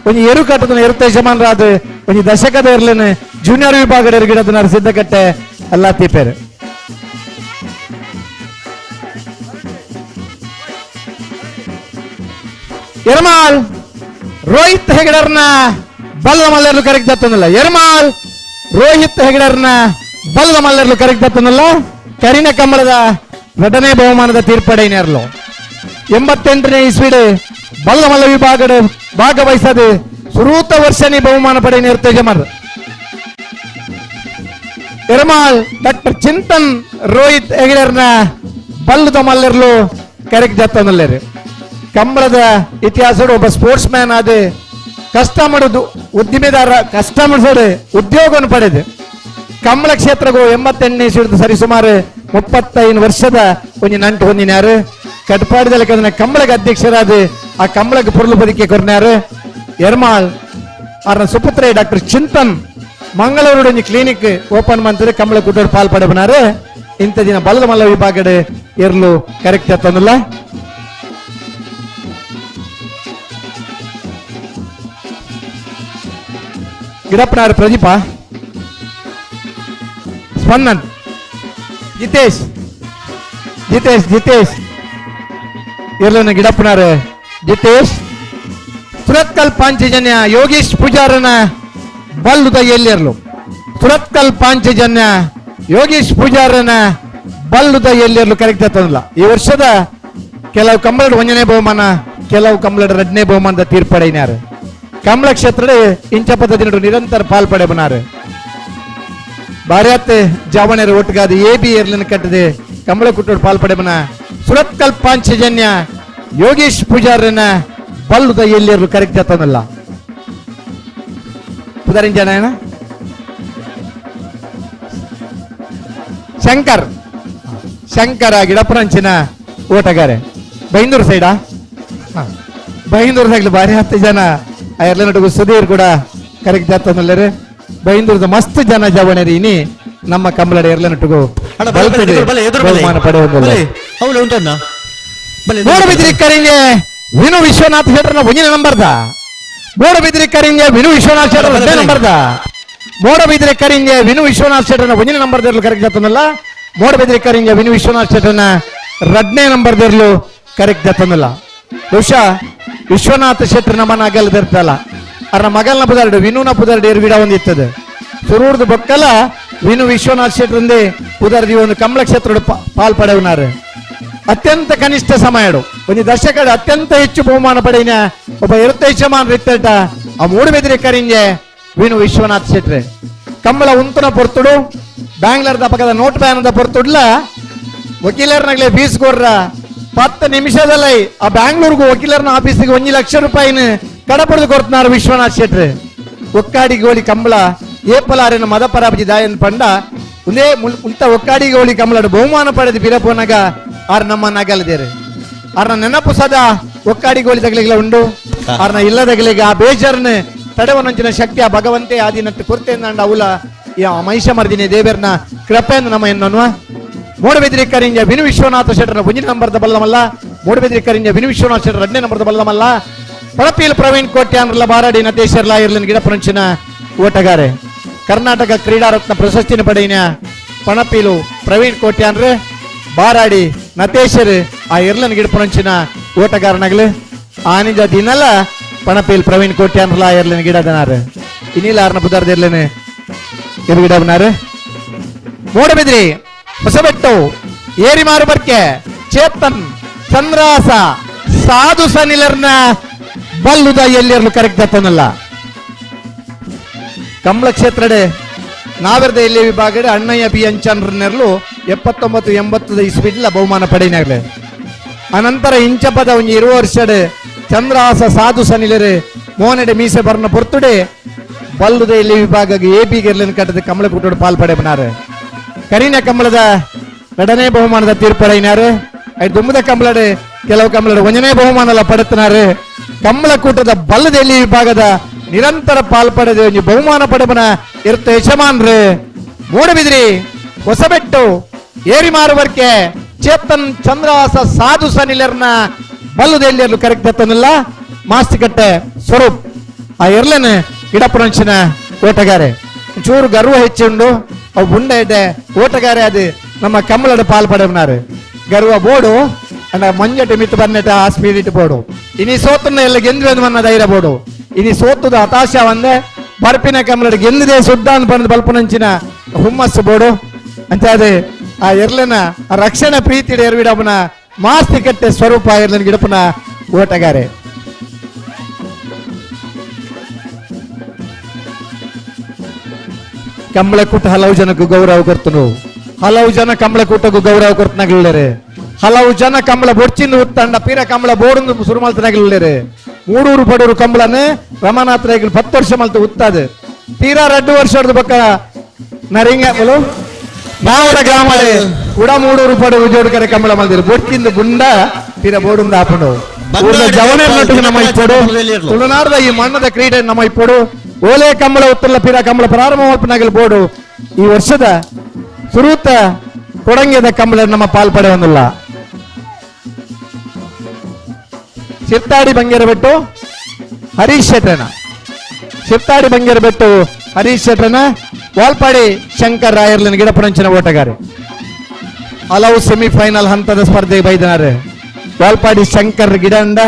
ಒಂಜಿ ಎರು ಕಟ್ಟದನ ಎರುತ್ತ ಯಜಮಾನರಾದ ಒಂಜಿ ದಶಕದ ಇರ್ಲೇನೆ ಜೂನಿಯರ್ ವಿಭಾಗದ ಎರು ಗಿಡದನಾರು ಸಿದ್ಧಕಟ್ಟೆ ಅಲ್ಲ ತೀಪೇರು. ಎರ್ಮಾಲ್ ರೋಹಿತ್ ಹೆಗಡರ್ನ ಬಲ್ಲ ಮಲ್ಲರ್ಲು ಕರೆಕ್ಟ್ ಜತ್ತನಲ್ಲ. ಎರ್ಮಾಲ್ ರೋಹಿತ್ ಹೆಗಡರ್ನ ಬಲ್ಲ ಮಲ್ಲರ್ಲು ಕರೆಕ್ಟ್ ಜತ್ತನಲ್ಲ. ಕರಿನ ಕಮಲದ ಎರಡನೇ ಬಹುಮಾನದ ತೀರ್ಪಡೆಯರ್ಲು 88ನೇ ಇಸ್ವಿಡು ಬಲ್ಲ ಮಲ್ಲ ವಿಭಾಗದ ಭಾಗವಹಿಸದೆ ಸುರೂತ ವರ್ಷನೇ ಬಹುಮಾನ ಪಡೆಯ ಯಜಮಾನರು ಎರ್ಮಾಲ್ ಡಾಕ್ಟರ್ ಚಿಂತನ್ ರೋಹಿತ್ ಹೆಗಡರ್ನ ಬಲ್ಲದ ಮಲ್ಲರ್ಲು ಕರೆಕ್ಟ್ ಜತ್ತನಲ್ಲೇರು. ಕಂಬಳದ ಇತಿಹಾಸದ ಒಬ್ಬ ಸ್ಪೋರ್ಟ್ಸ್ ಮ್ಯಾನ್ ಆದ ಕಷ್ಟ ಮಾಡೋದು ಉದ್ದಿಮೆದಾರ ಕಷ್ಟ ಮಾಡಿಸೋದು ಉದ್ಯೋಗವನ್ನು ಪಡೆದು ಕಂಬಳ ಕ್ಷೇತ್ರಗೂ 88ನೇ ಇಸ್ವಿದ ಸರಿ ಸುಮಾರು 35 ವರ್ಷದ ಒಂಜಿ ನಂಟು ಹೊಂದಿನಾರು. ಕಟ್ಪಾಡಿದಲ್ಲಿ ಕದನ ಕಂಬಳಕ್ಕೆ ಅಧ್ಯಕ್ಷರಾದ ಆ ಕಂಬಳಕ್ಕೆ ಪೊರ್ಲು ಬದುಕಿ ಕೊರ್ನಾರು. ಎರ್ಮಾಳ್ ಆರ್ನ ಸುಪುತ್ರ ಡಾಕ್ಟರ್ ಚಿಂತನ್ ಮಂಗಳೂರು ಒಂಜಿ ಕ್ಲಿನಿಕ್ ಓಪನ್ ಮಂತ್ರಿ ಕಂಬಳ ಕೂಟೋಡು ಪಾಲ್ ಪಡೆಬನಾರು. ಇಂಥ ದಿನ ಬಲದ ಮಲ್ಲ ವಿಭಾಗದ ಎರ್ಲು ಕರೆಕ್ಟ್ ತಂದಿಲ್ಲ. ಗಿಡಪ್ಪನಾರು ಪ್ರದೀಪ, ಸ್ಪಂದನ್, ಜಿತೇಶ್ ಜಿತೇಶ್ ಜಿತೇಶ್ ಇರ್ಲನ ಗಿಡಪ್ಪನಾರು ಜಿತೇಶ್. ಸುರತ್ಕಲ್ ಪಾಂಚಜನ್ಯ ಯೋಗೀಶ್ ಪೂಜಾರನ ಬಲ್ಲುದ ಎಲ್ಲಿರ್ಲು. ಸುರತ್ಕಲ್ ಪಾಂಚಜನ್ಯ ಯೋಗೀಶ್ ಪೂಜಾರನ ಬಲ್ಲುದ ಎಲ್ಲಿರ್ಲು ಕರೆಕ್ಟ್ ತಂದಿಲ್ಲ. ಈ ವರ್ಷದ ಕೆಲವು ಕಂಬಳದ 1ನೇ ಬಹುಮಾನ, ಕೆಲವು ಕಂಬಳದ 2ನೇ ಬಹುಮಾನದ ತೀರ್ಪಡೆಯಿನಾರು. ಕಮಲ ಕ್ಷೇತ್ರದ ಇಂಚ ಪದ್ಧತಿ ನಿರಂತರ ಪಾಲ್ಪಡೆಬನಾರು. ಭಾರತ್ ಜಾವಣೆರ ಒಟ್ಟುಗಾದ ಎ ಬಿ ಎರ್ಲನ್ನು ಕಟ್ಟದೆ ಕಮಲ ಕುಟ್ಟೋಡು ಪಾಲ್ಪಡೆಬನ ಸುರತ್ಕಲ್ ಪಾಂಚಜನ್ಯ ಯೋಗೀಶ್ ಪೂಜಾರನ ಬಲ್ಲುದ ಎಲ್ಲಿರ್ಲು ಕರೆಕ್ಟ್ ತಂದಲ್ಲ. ಪುದರಿಂಜನ ಶಂಕರ್ ಶಂಕರ ಗಿಡಪರಂಚಿನ ಓಟಗಾರೆ ಬೈಂದೂರು ಸೈಡಾ? ಬೈಂದೂರು ಸೈಡ್ ಭಾರಿ 10 ಜನ ಆ ಎಲ್ಲ ಸುಧೀರ್ ಕೂಡ ಕರೆಕ್ಟ್ ಜಾತಂದ್ರೆ ಬೈಂದೂರದ ಮಸ್ತ್ ಜನ ಜವಣರಿ ಇನಿ ನಮ್ಮ ಕಂಬಳಡ ಎರ್ಲನಟ್ಟುಗು ಬಹುಮಾನ ಪಡೆಯುವುದಿಲ್ಲ. ಮೂಡಬಿದ್ರಿ ಕರಿಂಗೆ ವಿನು ವಿಶ್ವನಾಥ್ ಶೆಟ್ಟರ್ನ ಒಂದಿನ ನಂಬರ್ದ. ಮೂಡಬಿದ್ರಿ ಕರಿಂಗೆ ವಿನು ವಿಶ್ವನಾಥ್ ಶೆಟ್ಟರ್ ಒಂದೇ ನಂಬರ್ದ. ಮೂಡಬಿದ್ರಿ ಕರಿಂಗೆ ವಿನು ವಿಶ್ವನಾಥ್ ಶೆಟ್ಟರ್ನ ಒಂದಿನ ನಂಬರ್ದಿರ್ಲು ಕರೆಕ್ಟ್ ಜಾತಂದಲ್ಲ. ಮೂಡಬಿದ್ರಿ ಕರಿಂಗೆ ವಿನು ವಿಶ್ವನಾಥ್ ಶೆಟ್ಟರ್ನ 2ನೇ ನಂಬರ್ದಿರ್ಲು ಕರೆಕ್ಟ್ ಜಾತಂದಲ್ಲ. ಬಹುಶಃ ವಿಶ್ವನಾಥ ಶೆಟ್ಟರ್ ಮನ ಅಗಲದಿರ್ತಲ್ಲ ಅರ್ನ ಮಗಲ್ನ ಪುದಾರ್ಡು ವಿನುನ ಪುದಾರ್ಡು ಎರ್ವಿಡ ಒಂದಿತ್ತದೆ ಸುರೂರ್ದು ಬೊಕ್ಕಲ ವಿನು ವಿಶ್ವನಾಥ್ ಶೆಟ್ಟರಂದೇ ಪುದಾರ್ದಿ ಒಂದು ಕಮಲ ಕ್ಷೇತ್ರದ ಪಾಲ್ ಪಡೆಯುನಾರು. ಅತ್ಯಂತ ಕನಿಷ್ಠ ಸಮಯಡು ಒಂದು ದಶಕದ ಅತ್ಯಂತ ಹೆಚ್ಚು ಬಹುಮಾನ ಪಡೆಯಿನ ಒಬ್ಬ ಇರುತ್ತೈಶಮಾನ್ ರಿತ್ತಟ ಆ ಮೂಡುಬೆದಿರಿ ಕರಿಂಜೆ ವಿನು ವಿಶ್ವನಾಥ್ ಶೆಟ್ರೆ. ಕಂಬಳ ಉಂತನ ಪೊರ್ತುಡು ಬ್ಯಾಂಗ್ಳೂರ್ದ ಪಕ್ಕದ ನೋಟ್ ಬ್ಯಾನದ ಪೊರ್ತುಡ್ಲ ವಕೀಲರ್ನಾಗ್ಲೇ ಫೀಸ್ ಕೊಡ್ರ 10 ನಿಮಿಷದಲ್ಲಿ ಆ ಬ್ಯಾಂಗ್ಳೂರ್ಗೂ ವಕೀಲರ್ನ ಆಫೀಸಿಗೆ 1 ಲಕ್ಷ ರೂಪಾಯಿನ ಕಡಪಡೆದು ಕೊಡ್ತಿನಾರು ವಿಶ್ವನಾಥ್ ಶೆಟ್ರೆ. ಒಕ್ಕಾಡಿ ಗೋಳಿ ಕಂಬಳ ಏಪಲಾರಿನ ಮದಪರಾಬಜಿ ದಾಯನ್ ಪಂಡ ಉಂದೇ ಉಂತ ಒಕ್ಕಾಡಿ ಗೋಳಿ ಕಂಬಳ ಬಹುಮಾನ ಪಡೆದು ಪಿರಪೋನಾಗ ಆರ್ ನಮ್ಮ ನಗಲದೇರು. ಆರ್ನ ನೆನಪು ಸದಾ ಒಕ್ಕಾಡಿ ಗೋಳಿ ತಗಲಿಗೆಲ್ಲ ಉಂಡು. ಆರ್ನ ಇಲ್ಲದಗಲಿಗೆ ಆ ಬೇಜಾರ್ನ ತಡೆವನಂಚಿನ ಶಕ್ತಿ ಆ ಭಗವಂತೆ ಆದಿನಟ್ಟು ಕೊರತೆಯಿಂದ ಅವಲ ಈ ಮಹಿಷ ಮರ್ದಿನಿ ದೇವರನ್ನ ಕೃಪೆಯನ್ನು ನಮ್ಮ ಎನ್ನುವ. ಮೂಡಬಿದ್ರಿ ಕರಿಂಜ ವಿನು ವಿಶ್ವನಾಥ ಶೆಟ್ಟರ 1 ನಂಬರ್ದ ಬಲ್ಲಮಲ್ಲ. ಮೂಡಬಿದ್ರಿ ಕರಿಂಜ ವಿನು ವಿಶ್ವನಾಥ ಶೆಟ್ಟರ 2ನೇ ನಂಬರ್ದ ಬಲ್ಲಮಲ್ಲ. ಪಳಪೀಲ್ ಪ್ರವೀಣ್ ಕೋಟ್ಯಾನ್ರಲ್ಲ ಬಾರಾಡಿ ನತೇಶ್ವರ್ಲ ಇರ್ಲಿನ ಗಿಡಪರಂಚಿನ ಓಟಗಾರೆ. ಕರ್ನಾಟಕ ಕ್ರೀಡಾರತ್ನ ಪ್ರಶಸ್ತಿನ ಪಡೆಯಿನ ಪಣಪೀಲು ಪ್ರವೀಣ್ ಕೋಟ್ಯಾನ್ರೆ ಬಾರಾಡಿ ನತೇಶ್ವರ್ ಆ ಇರ್ಲನ್ ಗಿಡಪರಂಚಿನ ಓಟಗಾರನಾಗಲಿ. ಆನಿಂದ ದಿನಲ್ಲ ಪಣಪೀಲ್ ಪ್ರವೀಣ್ ಕೋಟ್ಯಾನ್ರಲ್ಲ ಇರ್ಲಿನ ಗಿಡದನಾರು. ಇನ್ನಿಲ್ಲ ಆರ್ನ ಪುದಾರ್ದ ಇರ್ಲೇನೆ ಇರು ಗಿಡಬನಾರು. ಮೂಡಬಿದ್ರಿ ಹೊಸಬೆಟ್ಟು ಏರಿಮಾರು ಬರ್ಕೆ ಚೇತನ್ ಚಂದ್ರಾಸ ಸಾಧು ಸನಿಲರ್ನ ಬಲ್ಲುದ ಎಲ್ಲಿರ್ಲು ಕರೆಕ್ಟ್ ತನ್ನಲ್ಲ. ಕಮಲ ಕ್ಷೇತ್ರಡೆ ನಾವೆರ್ದ ಎಲ್ಲಿ ವಿಭಾಗಡೆ ಅಣ್ಣಯ್ಯ ಬಿ ಅಂಚನ್ರನ್ನೆರ್ಲು 79 80 ಇಸ್ವಿಡ್ಲ ಬಹುಮಾನ ಪಡೆಯಿನಾಗ್ಲೆ. ಅನಂತರ ಇಂಚಪದ ಒಂಜಿ 20 ವರ್ಷಡೆ ಚಂದ್ರಾಸ ಸಾಧು ಸನಿಲರು ಮೋನೆಡೆ ಮೀಸೆ ಬರ್ನ ಪೊರ್ತುಡೆ ಬಲ್ಲುದ ಎಲ್ಲಿ ವಿಭಾಗ ಎ ಬಿ ಗೆರ್ಲನ್ ಕಟ್ಟದ ಕಮಲ ಕೂಟೋಡು ಪಾಲ್ ಪಡೆಬನಾರು. ಕರೀನ ಕಮಲದ 2ನೇ ಬಹುಮಾನದ ತೀರ್ಪಡೆಯಿನಾರು. ದುಮ್ಮದ ಕಂಬಳಡೆ ಕೆಲವು ಕಂಬಳಡೆ 1ನೇ ಬಹುಮಾನ ಪಡೆತನಾರು. ಕಮಲ ಕೂಟದ ಬಲ್ಲದ ಎಲ್ಲಿ ವಿಭಾಗದ ನಿರಂತರ ಪಾಲ್ಪಡೆದ ಒಂಜಿ ಬಹುಮಾನ ಪಡೆಬನ ಇರ್ತ ಯಜಮಾನ್ರು. ಮೂಡಬಿದ್ರಿ ಹೊಸಬೆಟ್ಟು ಏರಿಮಾರುವರ್ಕೆ ಚೇತನ್ ಚಂದ್ರವಾಸ ಸಾಧು ಸನಿಲರ್ನ ಬಲ್ಲದ ಎಲ್ಲಿಯಲ್ಲೂ ಕರೆಕ್ಟ್ ತನ್ನಲ್ಲ. ಮಾಸ್ತಿಕಟ್ಟೆ ಸ್ವರೂಪ್ ಆ ಎರ್ಲನ್ ಗಿಡಪುರಂಚಿನ ಓಟಗಾರೆ. ಚೂರು ಗರ್ವ ಹೆಚ್ಚುಂಡು ಅವು ಬುಂಡ ಇದೆ ಓಟಗಾರೆ ಅದು ನಮ್ಮ ಕಮಲದ ಪಾಲ್ ಪಡೆವನಾರು. ಗರ್ವ ಬೋಡು ಅಂಡ ಮಂಜಟೆ ಮಿತ್ತು ಬನ್ನೆಟ ಆ ಸ್ಪೀಡ್ ಇಟ್ಟು ಬೋಡು. ಇನಿ ಸೋತನ್ನ ಎಲ್ಲ ಗೆಂದು ಮನ್ನ ಧೈರ್ಯ ಬೋಡು. ಇನಿ ಸೋತದ ಹತಾಶ ಒಂದೇ ಬರ್ಪಿನ ಕಮಲಡ ಗೆಂದಿದೆ ಸುದ್ದ ಅಂತ ಬಂದು ಬಲ್ಪನಂಚಿನ ಹುಮ್ಮಸ್ಸು ಬೋಡು ಅಂತ ಅದೇ ಆ ಎರ್ಲನ ರಕ್ಷಣೆ ಪ್ರೀತಿ ಎರವಿಡಪ್ಪನ ಮಾಸ್ತಿ ಕಟ್ಟೆ ಸ್ವರೂಪ ಎರ್ಲನ ಗಿಡಪನ ಓಟಗಾರೆ. ಕಂಬಳಕೂಟ ಹಲವು ಜನಕ್ಕೂ ಗೌರವ ಕೊಡ್ತನು. ಹಲವು ಜನ ಕಂಬಳಕೂಟಕ್ಕೂ ಗೌರವ ಕೊಡ್ತನಾಗ್ಲಿಲ್ಲರೆ. ಹಲವು ಜನ ಕಂಬಳ ಬೊಡ್ಚಿಂದು ಉತ್ತಂಡ ಪೀರ ಕಂಬಳ ಬೋಡಂದು ಸುರುಮಲ್ತನಾಗ್ಲಿಲ್ಲರೆ. ಮೂಡೂರು ಪಡೂರು ಕಂಬಳನೆ ರಮಾನಾಥ್ ರೈಗಳು 10 ವರ್ಷ ಮಲ್ತು ಉತ್ತದು ತೀರಾ 2 ವರ್ಷದ ಬೊಕ್ಕ ನರಿಂಗ ಬಲು ಮಾವಡ ಗ್ರಾಮ ಕೂಡ ಮೂಡೂರು ಪಡೂರು ಜೋಡುಕರೆ ಕಂಬಳ ಮಲ್ದಿರು ಬೊಟ್ಟಿಂದ ಬುಂಡ ತೀರಾ ಬೋಡುಂದ ಆಪುಂಡು ಜವನೇರ್ನೊಟ್ಟಿಗೆ ನಮ್ಮ ಇಪ್ಪಡು ತುಳುನಾಡದ ಈ ಮಣ್ಣದ ಕ್ರೀಡೆ ನಮ್ಮ ಇಪ್ಪಡು ಓಲೆ ಕಂಬಳ ಉತ್ತರಲ ತೀರಾ ಕಂಬಳ ಪ್ರಾರಂಭ ಮಲ್ಪನಾಗಲು ಬೋಡು ಈ ವರ್ಷದ ಸುರೂತ ಕೊಡಂಗೆದ ಕಂಬಳ ನಮ್ಮ ಪಾಲ್ಪಡೆಯೊಂದಿಲ್ಲ. ಶಿರ್ತಾಡಿ ಬಂಗೇರಬೆಟ್ಟು ಹರೀಶ್ ಶೆಟ್ಟನ, ಶಿರ್ತಾಡಿ ಬಂಗೇರಬೆಟ್ಟು ಹರೀಶ್ ಶೆಟ್ಟನ, ವಾಲ್ಪಾಡಿ ಶಂಕರ್ ರಾಯರ್ಲಿನ ಗಿಡಪಣಂಚಿನ ಓಟಗಾರೆ ಹಲವು ಸೆಮಿಫೈನಲ್ ಹಂತದ ಸ್ಪರ್ಧೆಗೆ ಬೈದನಾರೆ. ವಾಲ್ಪಾಡಿ ಶಂಕರ್ ಗಿಡಂಡ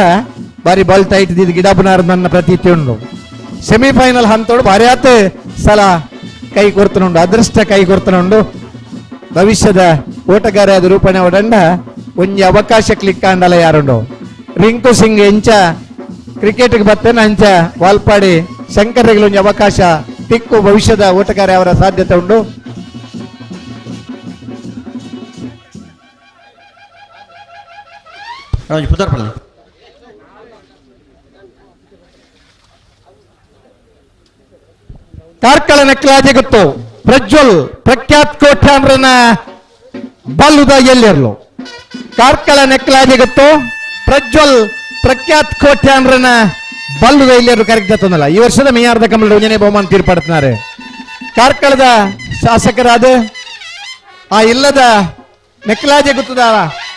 ಬಾರಿ ಬಾಲ್ ಟೈಟ್ ಇದ್ದಿದ್ದು ಗಿಡ ಬುನಾರ್ ನನ್ನ ಪ್ರತೀತಿ ಉಂಡು. ಸೆಮಿಫೈನಲ್ ಹಂತೋಡು ಭಾರಿ ಆತ ಸಲ ಕೈ ಕೊರ್ತನುಂಡು, ಅದೃಷ್ಟ ಕೈ ಕೊರ್ತನುಂಡು. ಭವಿಷ್ಯದ ಓಟಗಾರ ಅದು ರೂಪಣೆ ಒಡಂಡ ಒಂಜಿ ಅವಕಾಶ ಕ್ಲಿಕ್ ಆಂಡಲ ಯಾರುಂಡು. ರಿಂಕು ಸಿಂಗ್ ಎಂಚ ಕ್ರಿಕೆಟ್ಗೆ ಬರ್ತೇನೆ ಅಂಚ ವಾಲ್ಪಾಡಿ ಶಂಕರ್ಗೆ ಒಂಜಿ ಅವಕಾಶ ತಿಕ್ಕು ಭವಿಷ್ಯದ ಓಟಗಾರ ಅವರ ಸಾಧ್ಯತೆ ಉಂಡು. ಕಾರ್ಕಳ ನೆಕ್ಲಾಜೆ ಗೊತ್ತು ಪ್ರಜ್ವಲ್ ಪ್ರಖ್ಯಾತ್ ಕೋಟ್ಯಾನ್ರನ ಬಲ್ಲುದ ಎಲ್ಲಿರ್ಲು. ಕಾರ್ಕಳ ನೆಕ್ಲಾಜೆ ಗೊತ್ತು ಪ್ರಜ್ವಲ್ ಪ್ರಖ್ಯಾತ್ ಕೋಟ್ಯಾನ್ರನ ಬಲ್ಲುದ ಎಲ್ಲಿಯರು ಕರೆಕ್ಟ್ ತಂದಲ್ಲ. ಈ ವರ್ಷದ ಮೇಯಾರ್ದ ಕಮಲ ಯೋಜನೆ ಬಹುಮಾನ ತೀರ್ಪಡುತ್ತಾರೆ. ಕಾರ್ಕಳದ ಶಾಸಕರಾದ ಆ ಇಲ್ಲದ ನೆಕ್ಲಾಜೆ ಗೊತ್ತದ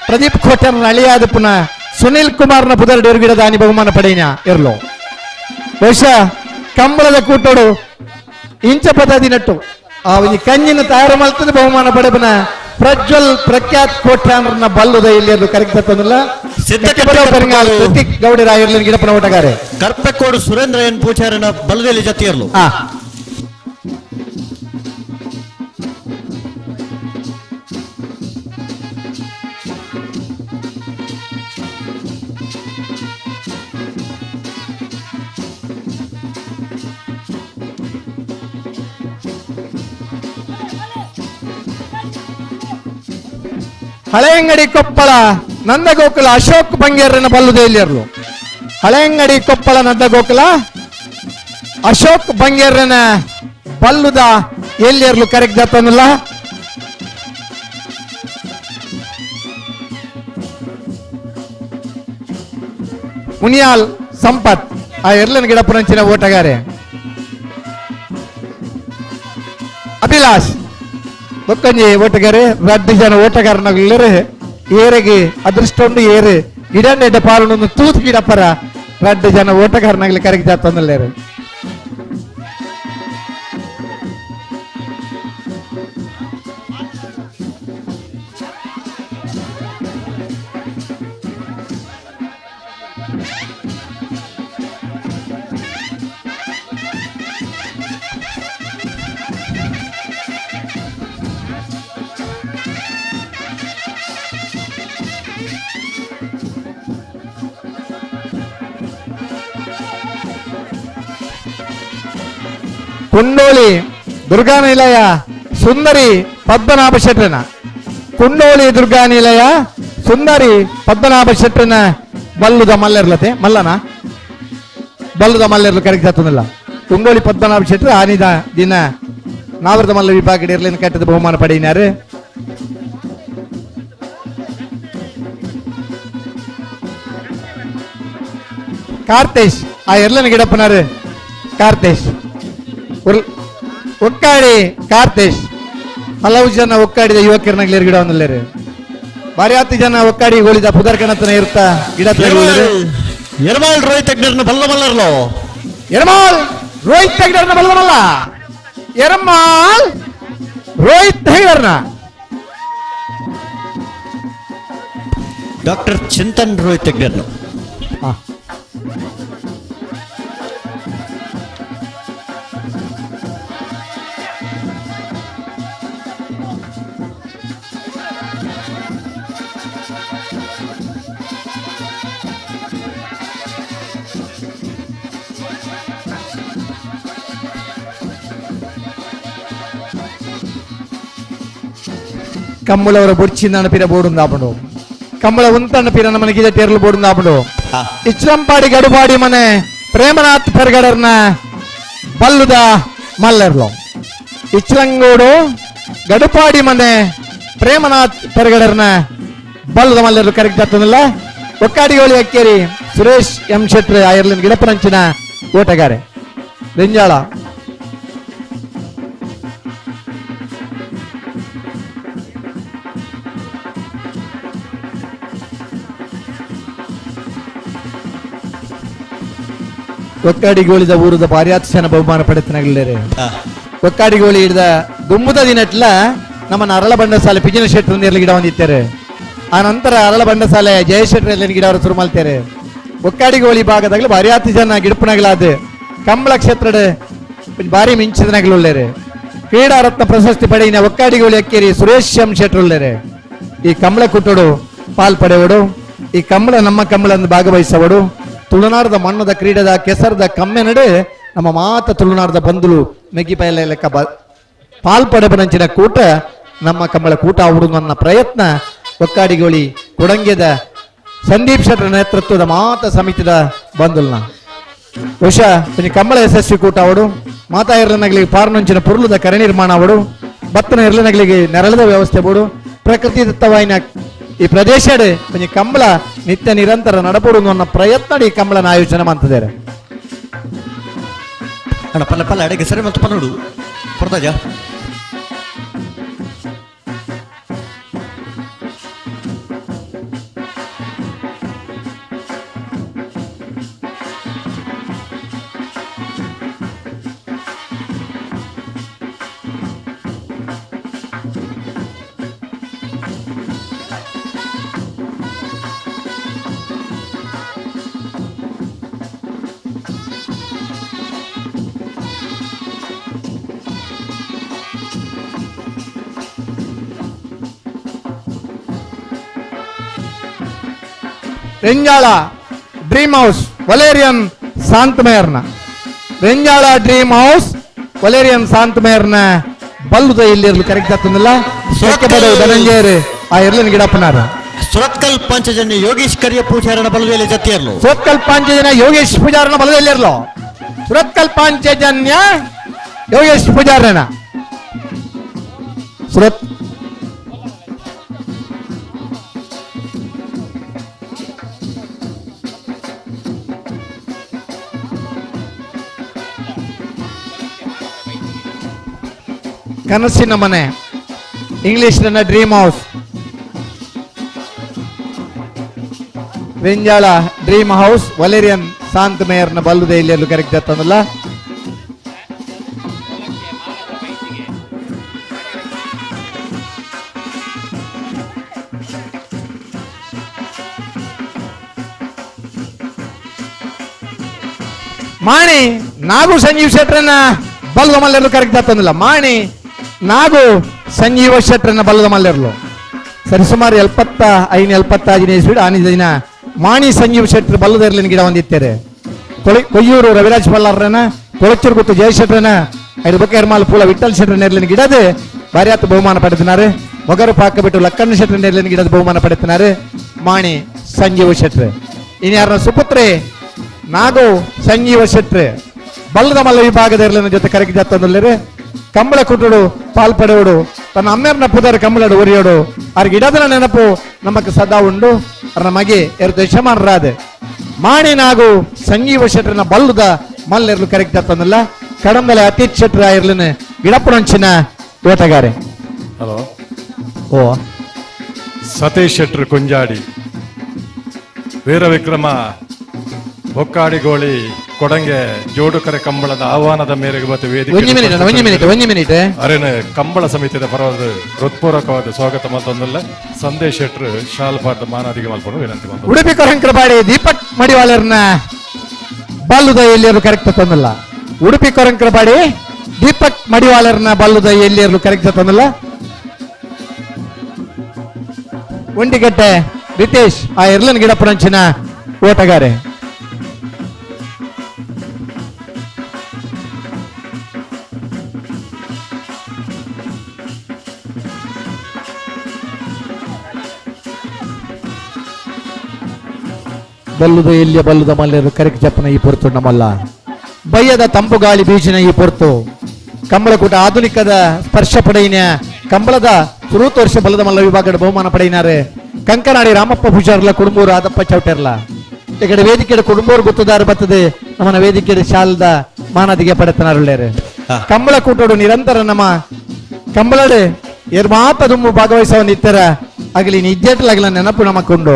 ಪ್ರದೀಪ್ ಕೋಟ್ಯಾನ್ ಅಳಿಯಾದ ಪುನಃ ಸುನಿಲ್ ಕುಮಾರ್ನ ಪುದರ್ ಗಿಡದ ದಾನಿ ಬಹುಮಾನ ಪಡೆಯ ಇರ್ಲು. ಬಹುಶಃ ಕಂಬಳದ ಕೂಟೋಡು ಇಂಚ ಪದದಿನಟ್ಟು ಆ ಒಂದು ಕಂಜಿನ ತಯಾರು ಮಲ್ತದ ಬಹುಮಾನ ಪಡೆಪನ ಪ್ರಜ್ವಲ್ ಪ್ರಖ್ಯಾತ್ ಕೋಟ್ಯಾನ್ರನ್ನ ಬಲ್ಲುದ ಇಲ್ಲಿ ಅದು ಕರೆಕ್ಟ್ ತಂದಲ್ಲ. ಪ್ರತೀಕ್ ಗೌಡರಾಯರ್ಲಿನ ಗಿಡಪನ ಓಟಗಾರೆ ಕರ್ಪೆಕೋಡು ಸುರೇಂದ್ರ ಎನ್ ಪೂಜಾರನ ಬಲ್ಲದಲ್ಲಿ ಜೊತೆಯರ್ಲು. ಹಳೆಯಂಗಡಿ ಕೊಪ್ಪಳ ನಂದಗೋಕುಲ ಅಶೋಕ್ ಬಂಗೇರನ ಬಲ್ಲುದೇಲಿಯರ್ಲು. ಹಳೆಯಂಗಡಿ ಕೊಪ್ಪಳ ನಂದಗೋಕುಲ ಅಶೋಕ್ ಬಂಗೇರನ ಬಲ್ಲುದ ಎಲ್ಲಿಯರ್ಲು ಕರೆಕ್ಟ್ ದತ್ತನಲ್ಲ. ಮುನಿಯಾಲ್ ಸಂಪತ್ ಆ ಎರ್ಲನ ಗಿಡಪುರಂಚಿನ ಓಟಗಾರೆ. ಅಭಿಲಾಷ್ ಬೊಕ್ಕಂಜಿ ಓಟಗಾರೆ ರಡ್ಡು ಜನ ಓಟಗಾರನಾಗಲ್ಲರೆ ಏರೆಗೆ ಅದೃಷ್ಟ ಉಂಡು ಏರು ಗಿಡಂಡೆಡ್ಡ ಪಾಲುಂಡು ತೂತು ಗಿಡಪ್ಪರ ರಡ್ಡು ಜನ ಓಟಗಾರನಾಗಲಿ ಕರೆಗೆ ಜಾತಂದಲ್ಲೇರು. ಕುಂಡೋಳಿ ದುರ್ಗಾ ನಿಲಯ ಸುಂದರಿ ಪದ್ಮನಾಭ ಶೆಟ್ಟರನ, ಕುಂಡೋಳಿ ದುರ್ಗಾ ನಿಲಯ ಸುಂದರಿ ಪದ್ಮನಾಭ ಶೆಟ್ಟರನ ಬಲ್ಲುದ ಮಲ್ಲೆರ್ಲತೆ ಮಲ್ಲನ ಬಲ್ಲುದ ಮಲ್ಲೆರ್ಲು ಕರೆಕ್ಟ್ ಆಗ್ತದಲ್ಲ. ಕುಂಡೋಳಿ ಪದ್ಮನಾಭ ಶೆಟ್ಟರು ಆನಿದ ದಿನ ನಾವರದ ಮಲ್ಲ ವಿಭಾಗ ಇರ್ಲಿನ ಕಟ್ಟದ ಬಹುಮಾನ ಪಡೆಯಿನಾರು. ಕಾರ್ತೇಶ್ ಆ ಎರ್ಲನ ಗಿಡಪ್ಪನಾರು ಕಾರ್ತೇಶ್ ಒಕ್ಕಾಡಿ ಕಾರ್ತೇಶ್ ಹಲವು ಜನ ಒಕ್ಕಾಡಿದ ಯುವಕರನಾಗ್ಲಿ ಗಿಡ ಒಂದಲ್ಲೇರು ಬಾರಿ ಹತ್ತು ಜನ ಒಕ್ಕಾಡಿ ಹೋಳಿದ ಪುದರ್ ಕಣತನ ಇರ್ತಾ ಗಿಡ ಎರ್ಮಾಲ್ ರೋಹಿತ್ ಹೆಗ್ಡರ್ನ ಬಲ್ಲ ಮಲ್ಲರ್ಲೋ. ಎರ್ಮಾಲ್ ರೋಹಿತ್ ಹೆಗ್ಡರ್ನ ಬಲ್ಲ ಮಲ್ಲ ಎರ್ಮಾಲ್ ರೋಹಿತ್ ಹೆಗ್ಡರ್ನ ಡಾಕ್ಟರ್ ಚಿಂತನ್ ರೋಹಿತ್ ಹೆಗ್ಡರ್ನ. ಕಮ್ಮುಲವರ ಬುಡ್ಚಿಂದಾಣ ಪಿರ ಬೋಡುಂದಾಪುಂಡು. ಕಂಬಳ ಉಂತಣ್ಣ ಪೀರ ನಮ್ಮನೆ ಗೀಜ ಟೇರ್ಲು ಬೋಡು ಇಚ್ರಂಪಾಡಿ ಗಡುಪಾಡಿ ಮನೆ ಪ್ರೇಮನಾಥ್ ಪೆರ್ಗಡರ್ನ ಬಲ್ಲುದ ಮಲ್ಲೆರ್ಲು. ಇಚ್ರಂಗೋಡು ಗಡುಪಾಡಿ ಮನೆ ಪ್ರೇಮನಾಥ್ ಪೆರ್ಗಡರ್ನ ಬಲ್ಲುದ ಮಲ್ಲೆರ್ಲು ಕರೆಕ್ಟ್ ಆಗ್ತದಲ್ಲ. ಒಕ್ಕಾಡಿಗೋಳಿ ಅಕ್ಕೇರಿ ಸುರೇಶ್ ಎಂ ಶೆಟ್ರ್ ಐರ್ಲೆಂಡ್ ಗಿಡಪನಂಚಿನ ಓಟಗಾರೆ ರೆಂಜಾಳ. ಒಕ್ಕಾಡಿಗೋಳಿದ ಊರದ ಪಾರ್ಯಾತ್ಸನ ಬಹುಮಾನ ಪಡೆತನಗಲ್ಲೇರೆ. ಒಕ್ಕಾಡಿಗೋಳಿ ಹಿಡಿದ ದುಮ್ಮುದ ದಿನಟ್ಲ ನಮ್ಮನ್ನ ಅರಳ ಬಂಡಸಾಲೆ ಪಿಜಿನ ಶೆಟ್ರ್ ನೀರ್ಲಿ ಗಿಡ ಹೊಂದಿತ್ತಾರೆ. ಆ ನಂತರ ಅರಳ ಬಂಡಸಾಲೆ ಜಯ ಶೆಟ್ರ್ ಗಿಡ ಅವರು ಶುರು ಮಾಡ್ತಾರೆ. ಒಕ್ಕಾಡಿಗೋಳಿ ಭಾಗದಾಗಲೂ ಭಾರ್ಯಾತಿ ಜನ ಗಿಡಪನಗಳಾದ ಕಂಬಳ ಕ್ಷೇತ್ರದ ಭಾರಿ ಮಿಂಚಿದನಗಲುಳ್ಳೇರೆ. ಕ್ರೀಡಾ ರತ್ನ ಪ್ರಶಸ್ತಿ ಪಡೆಯಿನ ಒಕ್ಕಾಡಿಗೋಳಿ ಅಕ್ಕೇರಿ ಸುರೇಶ್ ಎಂ ಶೆಟ್ರ್ ಉಳ್ಳೇರೆ. ಈ ಕಂಬಳ ಕುಟ್ಟೋಡು ಪಾಲ್ ಪಡೆವಡು, ಈ ಕಂಬಳ ನಮ್ಮ ಕಂಬಳನ್ನು ಭಾಗವಹಿಸವಡು. ತುಳುನಾಡದ ಮಣ್ಣದ ಕ್ರೀಡೆದ ಕೆಸರದ ಕಮ್ಮೆ ನಡೆ ನಮ್ಮ ಮಾತ ತುಳುನಾಡದ ಬಂಧುಲು ಮೆಗ್ಗಿಪೈಲ ಲೆಕ್ಕ ಪಾಲ್ ಪಡೆಬನಂಚಿನ ಕೂಟ ನಮ್ಮ ಕಂಬಳ ಕೂಟ ಆವಡು ನನ್ನ ಪ್ರಯತ್ನ ಒಕ್ಕಾಡಿಗೋಳಿ ಕೊಡಂಗೆದ ಸಂದೀಪ್ ಶೆಟ್ಟರ ನೇತೃತ್ವದ ಮಾತ ಸಮಿತಿದ ಬಂಧುಲ್ನ ಬಹುಶಃ ಕಂಬಳ ಯಶಸ್ವಿ ಕೂಟ ಅವಡು. ಮಾತಾ ಇರ್ಲನಗಳಿಗೆ ಪಾರ್ನಂಚಿನ ಪುರುಲದ ಕರೆ ನಿರ್ಮಾಣ ಅವಡು, ಬತ್ತನ ಇರ್ಲನಗಳಿಗೆ ನೆರಳದ ವ್ಯವಸ್ಥೆ ಬೋಡು. ಪ್ರಕೃತಿ ದತ್ತವಾಯಿನ ಈ ಪ್ರದೇಶಡ್ ಒಂಜಿ ಕಂಬಳ ನಿತ್ಯ ನಿರಂತರ ನಡಪಡು ಅನ್ನೋ ಪ್ರಯತ್ನ ಈ ಕಂಬಳನ ಆಯೋಜನೆ ಮಾಡ್ತಿದ್ದಾರೆ. ಅಣ್ಣ ಪಲ್ಲ ಪಲ್ಲ ಅಡಿಗೆ ಸರಿ ಮತ್ತು ಪನ್ನೋಡು ಪರ್ತಾಜ. ರೆಂಜಾಳ ಡ್ರೀಮ್ ಹೌಸ್ ವಲೇರಿಯನ್ ಶಾಂತಮೇರ್ನ ರೆಂಜಾಳ ಡ್ರೀಮ್ ಹೌಸ್ ವಲೇರಿಯನ್ ಶಾಂತಮೇರ್ನ ಬಲ್ಲುದ ಇಲ್ಲಿರ್ಲು ಕರೆಕ್ಟ್ ಆಗ್ತದಲ್ಲ. ಧನಂಜಯರು ಆ ಇರ್ಲಿನ ಗಿಡಪ್ಪನಾರ. ಸುರತ್ಕಲ್ ಪಂಚಜನ್ಯ ಯೋಗೇಶ್ ಕರಿಯ ಪೂಜಾರನ ಬಲದಲ್ಲಿ ಜೊತೆಯರ್ಲು. ಸುರತ್ಕಲ್ ಪಾಂಚಜನ್ಯ ಯೋಗೇಶ್ ಪೂಜಾರನ ಬಲದಲ್ಲಿರ್ಲು. ಸುರತ್ಕಲ್ ಪಾಂಚಜನ್ಯ ಯೋಗೇಶ್ ಪೂಜಾರನ ಸುರತ್ ಕನಸಿನ ಮನೆ ಇಂಗ್ಲಿಷ್ ನನ್ನ dream house Renjala dream house Valerian Shant ಮೇಯರ್ನ ಬಲ್ಲುದೆ ಇಲ್ಲಿ ಕರೆಕ್ಟ್ ಆಗ್ತದಲ್ಲ. ಮಾಣಿ ನಾಗು ಸಂಜೀವ್ ಶೆಟ್ರನ್ನ ಬಲ್ಲದ ಮಲ್ಲೆರ್ಲು ಕರೆಕ್ಟ್ ಆಗ್ತದಲ್ಲ. ಮಾಣಿ ನಾಗು ಸಂಜೀವ ಶೆಟ್ರನ್ನ ಬಲ್ಲದ ಮಲ್ಲೆರ್ಲು ಸರಿಸುಮಾರು 75 75 ಇಸ್ವಿಡ್ ಆನಿ ದಿನ ಮಾಣಿ ಸಂಜೀವ್ ಶೆಟ್ರ್ ಬಲ್ಲದರ್ಲಿನ ಗಿಡ ಹೊಂದಿತ್ತಾರೆ. ಕೊಯ್ಯೂರು ರವಿರಾಜ್ ಬಲ್ಲಾರ್ರನ, ಕೊಳಚೂರು ಗುತ್ತು ಜಯಶೆಟ್ರನ, ಐದು ಬೊಕ್ಕ ಎರ್ಮಾಲ್ ಪೂಲ ವಿಠಲ್ ಶೆಟ್ರ ನೇರ್ಲಿನ ಗಿಡದ ಭಾರ್ಯಾತ ಬಹುಮಾನ ಪಡೆದಿದ್ದಾರೆ. ಮೊಗರು ಪಾಕ ಬಿಟ್ಟು ಲಕ್ಕಣ್ಣ ಶೆಟ್ರ ನೇರ್ಲಿನ ಗಿಡದ ಬಹುಮಾನ ಪಡೆದಿದ್ದಾರೆ ಮಾಣಿ ಸಂಜೀವ ಶೆಟ್ರ್. ಇನ್ಯಾರನ ಸುಪುತ್ರೆ ನಾಗು ಸಂಜೀವ ಶೆಟ್ರ್ ಬಲ್ಲದ ಮಲ್ಲ ವಿಭಾಗದ ಇರ್ಲಿನ ಜೊತೆ ಕರಗಿ ಜಾತಂದುಲ್ಲೇರೆ. ಕಂಬಳ ಕುಟ್ಟುಡು ಪಾಲ್ ಪಡೆಯೋಡು ತನ್ನ ಅಮ್ಮೆರ್ನ ಪುದರ್ ಕಂಬಳಡು ಒರಿಯೋಡು ಅವ್ರಿಗೆ ಇಡದನ ನೆನಪು ನಮಕ್ ಸದಾ ಉಂಡು. ಅವ್ರ ಮಗೆ ಎರಡು ಯಶಮಾನರಾದ ಮಾಣಿ ನಾಗು ಸಂಜೀವ ಶೆಟ್ರನ ಬಲ್ಲದ ಮಲ್ಲೆರ್ಲು ಕರೆಕ್ಟ್ ಆಗ್ತದಲ್ಲ. ಕಡಂಬಲೆ ಅತೀತ್ ಶೆಟ್ರ ಇರ್ಲಿನ ಗಿಡಪ್ಪನಂಚಿನ ಓಟಗಾರೆ. ಹಲೋ ಓ ಸತೀಶ್ ಶೆಟ್ರ್ ಕುಂಜಾಡಿ ವೀರವಿಕ್ರಮ ಹೊಕ್ಕಾಡಿಗೋಳಿ ಕೊಡಂಗೆ ಜೋಡುಕರೆ ಕಂಬಳದ ಆಹ್ವಾನದ ಮೇರೆಗೆ ಮತ್ತು ವೇದಿಕೆ ಅರೇನ ಕಂಬಳ ಸಮಿತಿಯ ಪರವಾದ ಹೃತ್ಪೂರ್ವಕವಾದ ಸ್ವಾಗತ ಮತ್ತೊಂದಲ್ಲ ಸಂದೇಶ್ ಶೆಟ್ರು ಶಾಲ್ ಪಾಠ ಮಾನಾದಿಗೆ ಮಲ್ಪಡು ವಿನಂತಿ ಮಾಡ್ತಾರೆ. ಉಡುಪಿ ಕೊರಂಕರಪಾಡಿ ದೀಪಕ್ ಮಡಿವಾಳರ್ನ ಬಲ್ಲುದ ಎಲ್ಲಿಯರು ಕರೆಕ್ಟ್ ತಂದಲ್ಲ. ಉಡುಪಿ ಕೊರಂಕರಪಾಡಿ ದೀಪಕ್ ಮಡಿವಾಳರ್ನ ಬಲ್ಲುದ ಎಲ್ಲಿಯರು ಕರೆಕ್ಟ್ ತಂದಲ್ಲ. ಒಂಡಿಗಟ್ಟೆ ರಿತೇಶ್ ಆ ಎರ್ಲನ್ ಗಿಡಪ್ಪನಂಚಿನ ಓಟಗಾರೆ. ಬಲ್ಲುದ ಎಲ್ಲಿಯ ಬಲ್ಲುದ ಮಲ್ಲೆರು ಕರೆಕ್ ಜಪ್ಪನ ಈ ಪೊರ್ತು ನಮ್ಮಲ್ಲ ಬಯ್ಯದ ತಂಪು ಗಾಳಿ ಬೀಜಿನ ಈ ಪೊರ್ತು ಕಂಬಳಕೂಟ ಆಧುನಿಕದ ಸ್ಪರ್ಶ ಪಡೆಯಿನ ಕಂಬಳದ ಸುರೂತ ವರ್ಷ ಬಲ್ಲದ ಮಲ್ಲ ವಿಭಾಗದ ಬಹುಮಾನ ಪಡೆಯಿನಾರೆ ಕಂಕನಾಡಿ ರಾಮಪ್ಪ ಪೂಜಾರ್ಲ ಕುಡುಂಬೂರು ಆದಪ್ಪ ಚೌಟೆರ್ಲ. ಈ ಕಡೆ ವೇದಿಕೆ ಕುಡುಂಬೂರು ಗುತ್ತದಾರ ಬರ್ತದೆ ನಮ್ಮನ ವೇದಿಕೆ ಶಾಲದ ಮಾನದಿಗೆ ಪಡೆತನಾರುಳ್ಳೇರು. ಕಂಬಳಕೂಟೋಡು ನಿರಂತರ ನಮ್ಮ ಕಂಬಳಡೆ ಏರ್ಮಾತ ದುಮ್ಮು ಭಾಗವಹಿಸುವ ನಿತ್ತರ ಆಗಲಿ ನಿಜ್ಜೆಟ್ಲಾಗಲ ನೆನಪು ನಮಕೊಂಡು.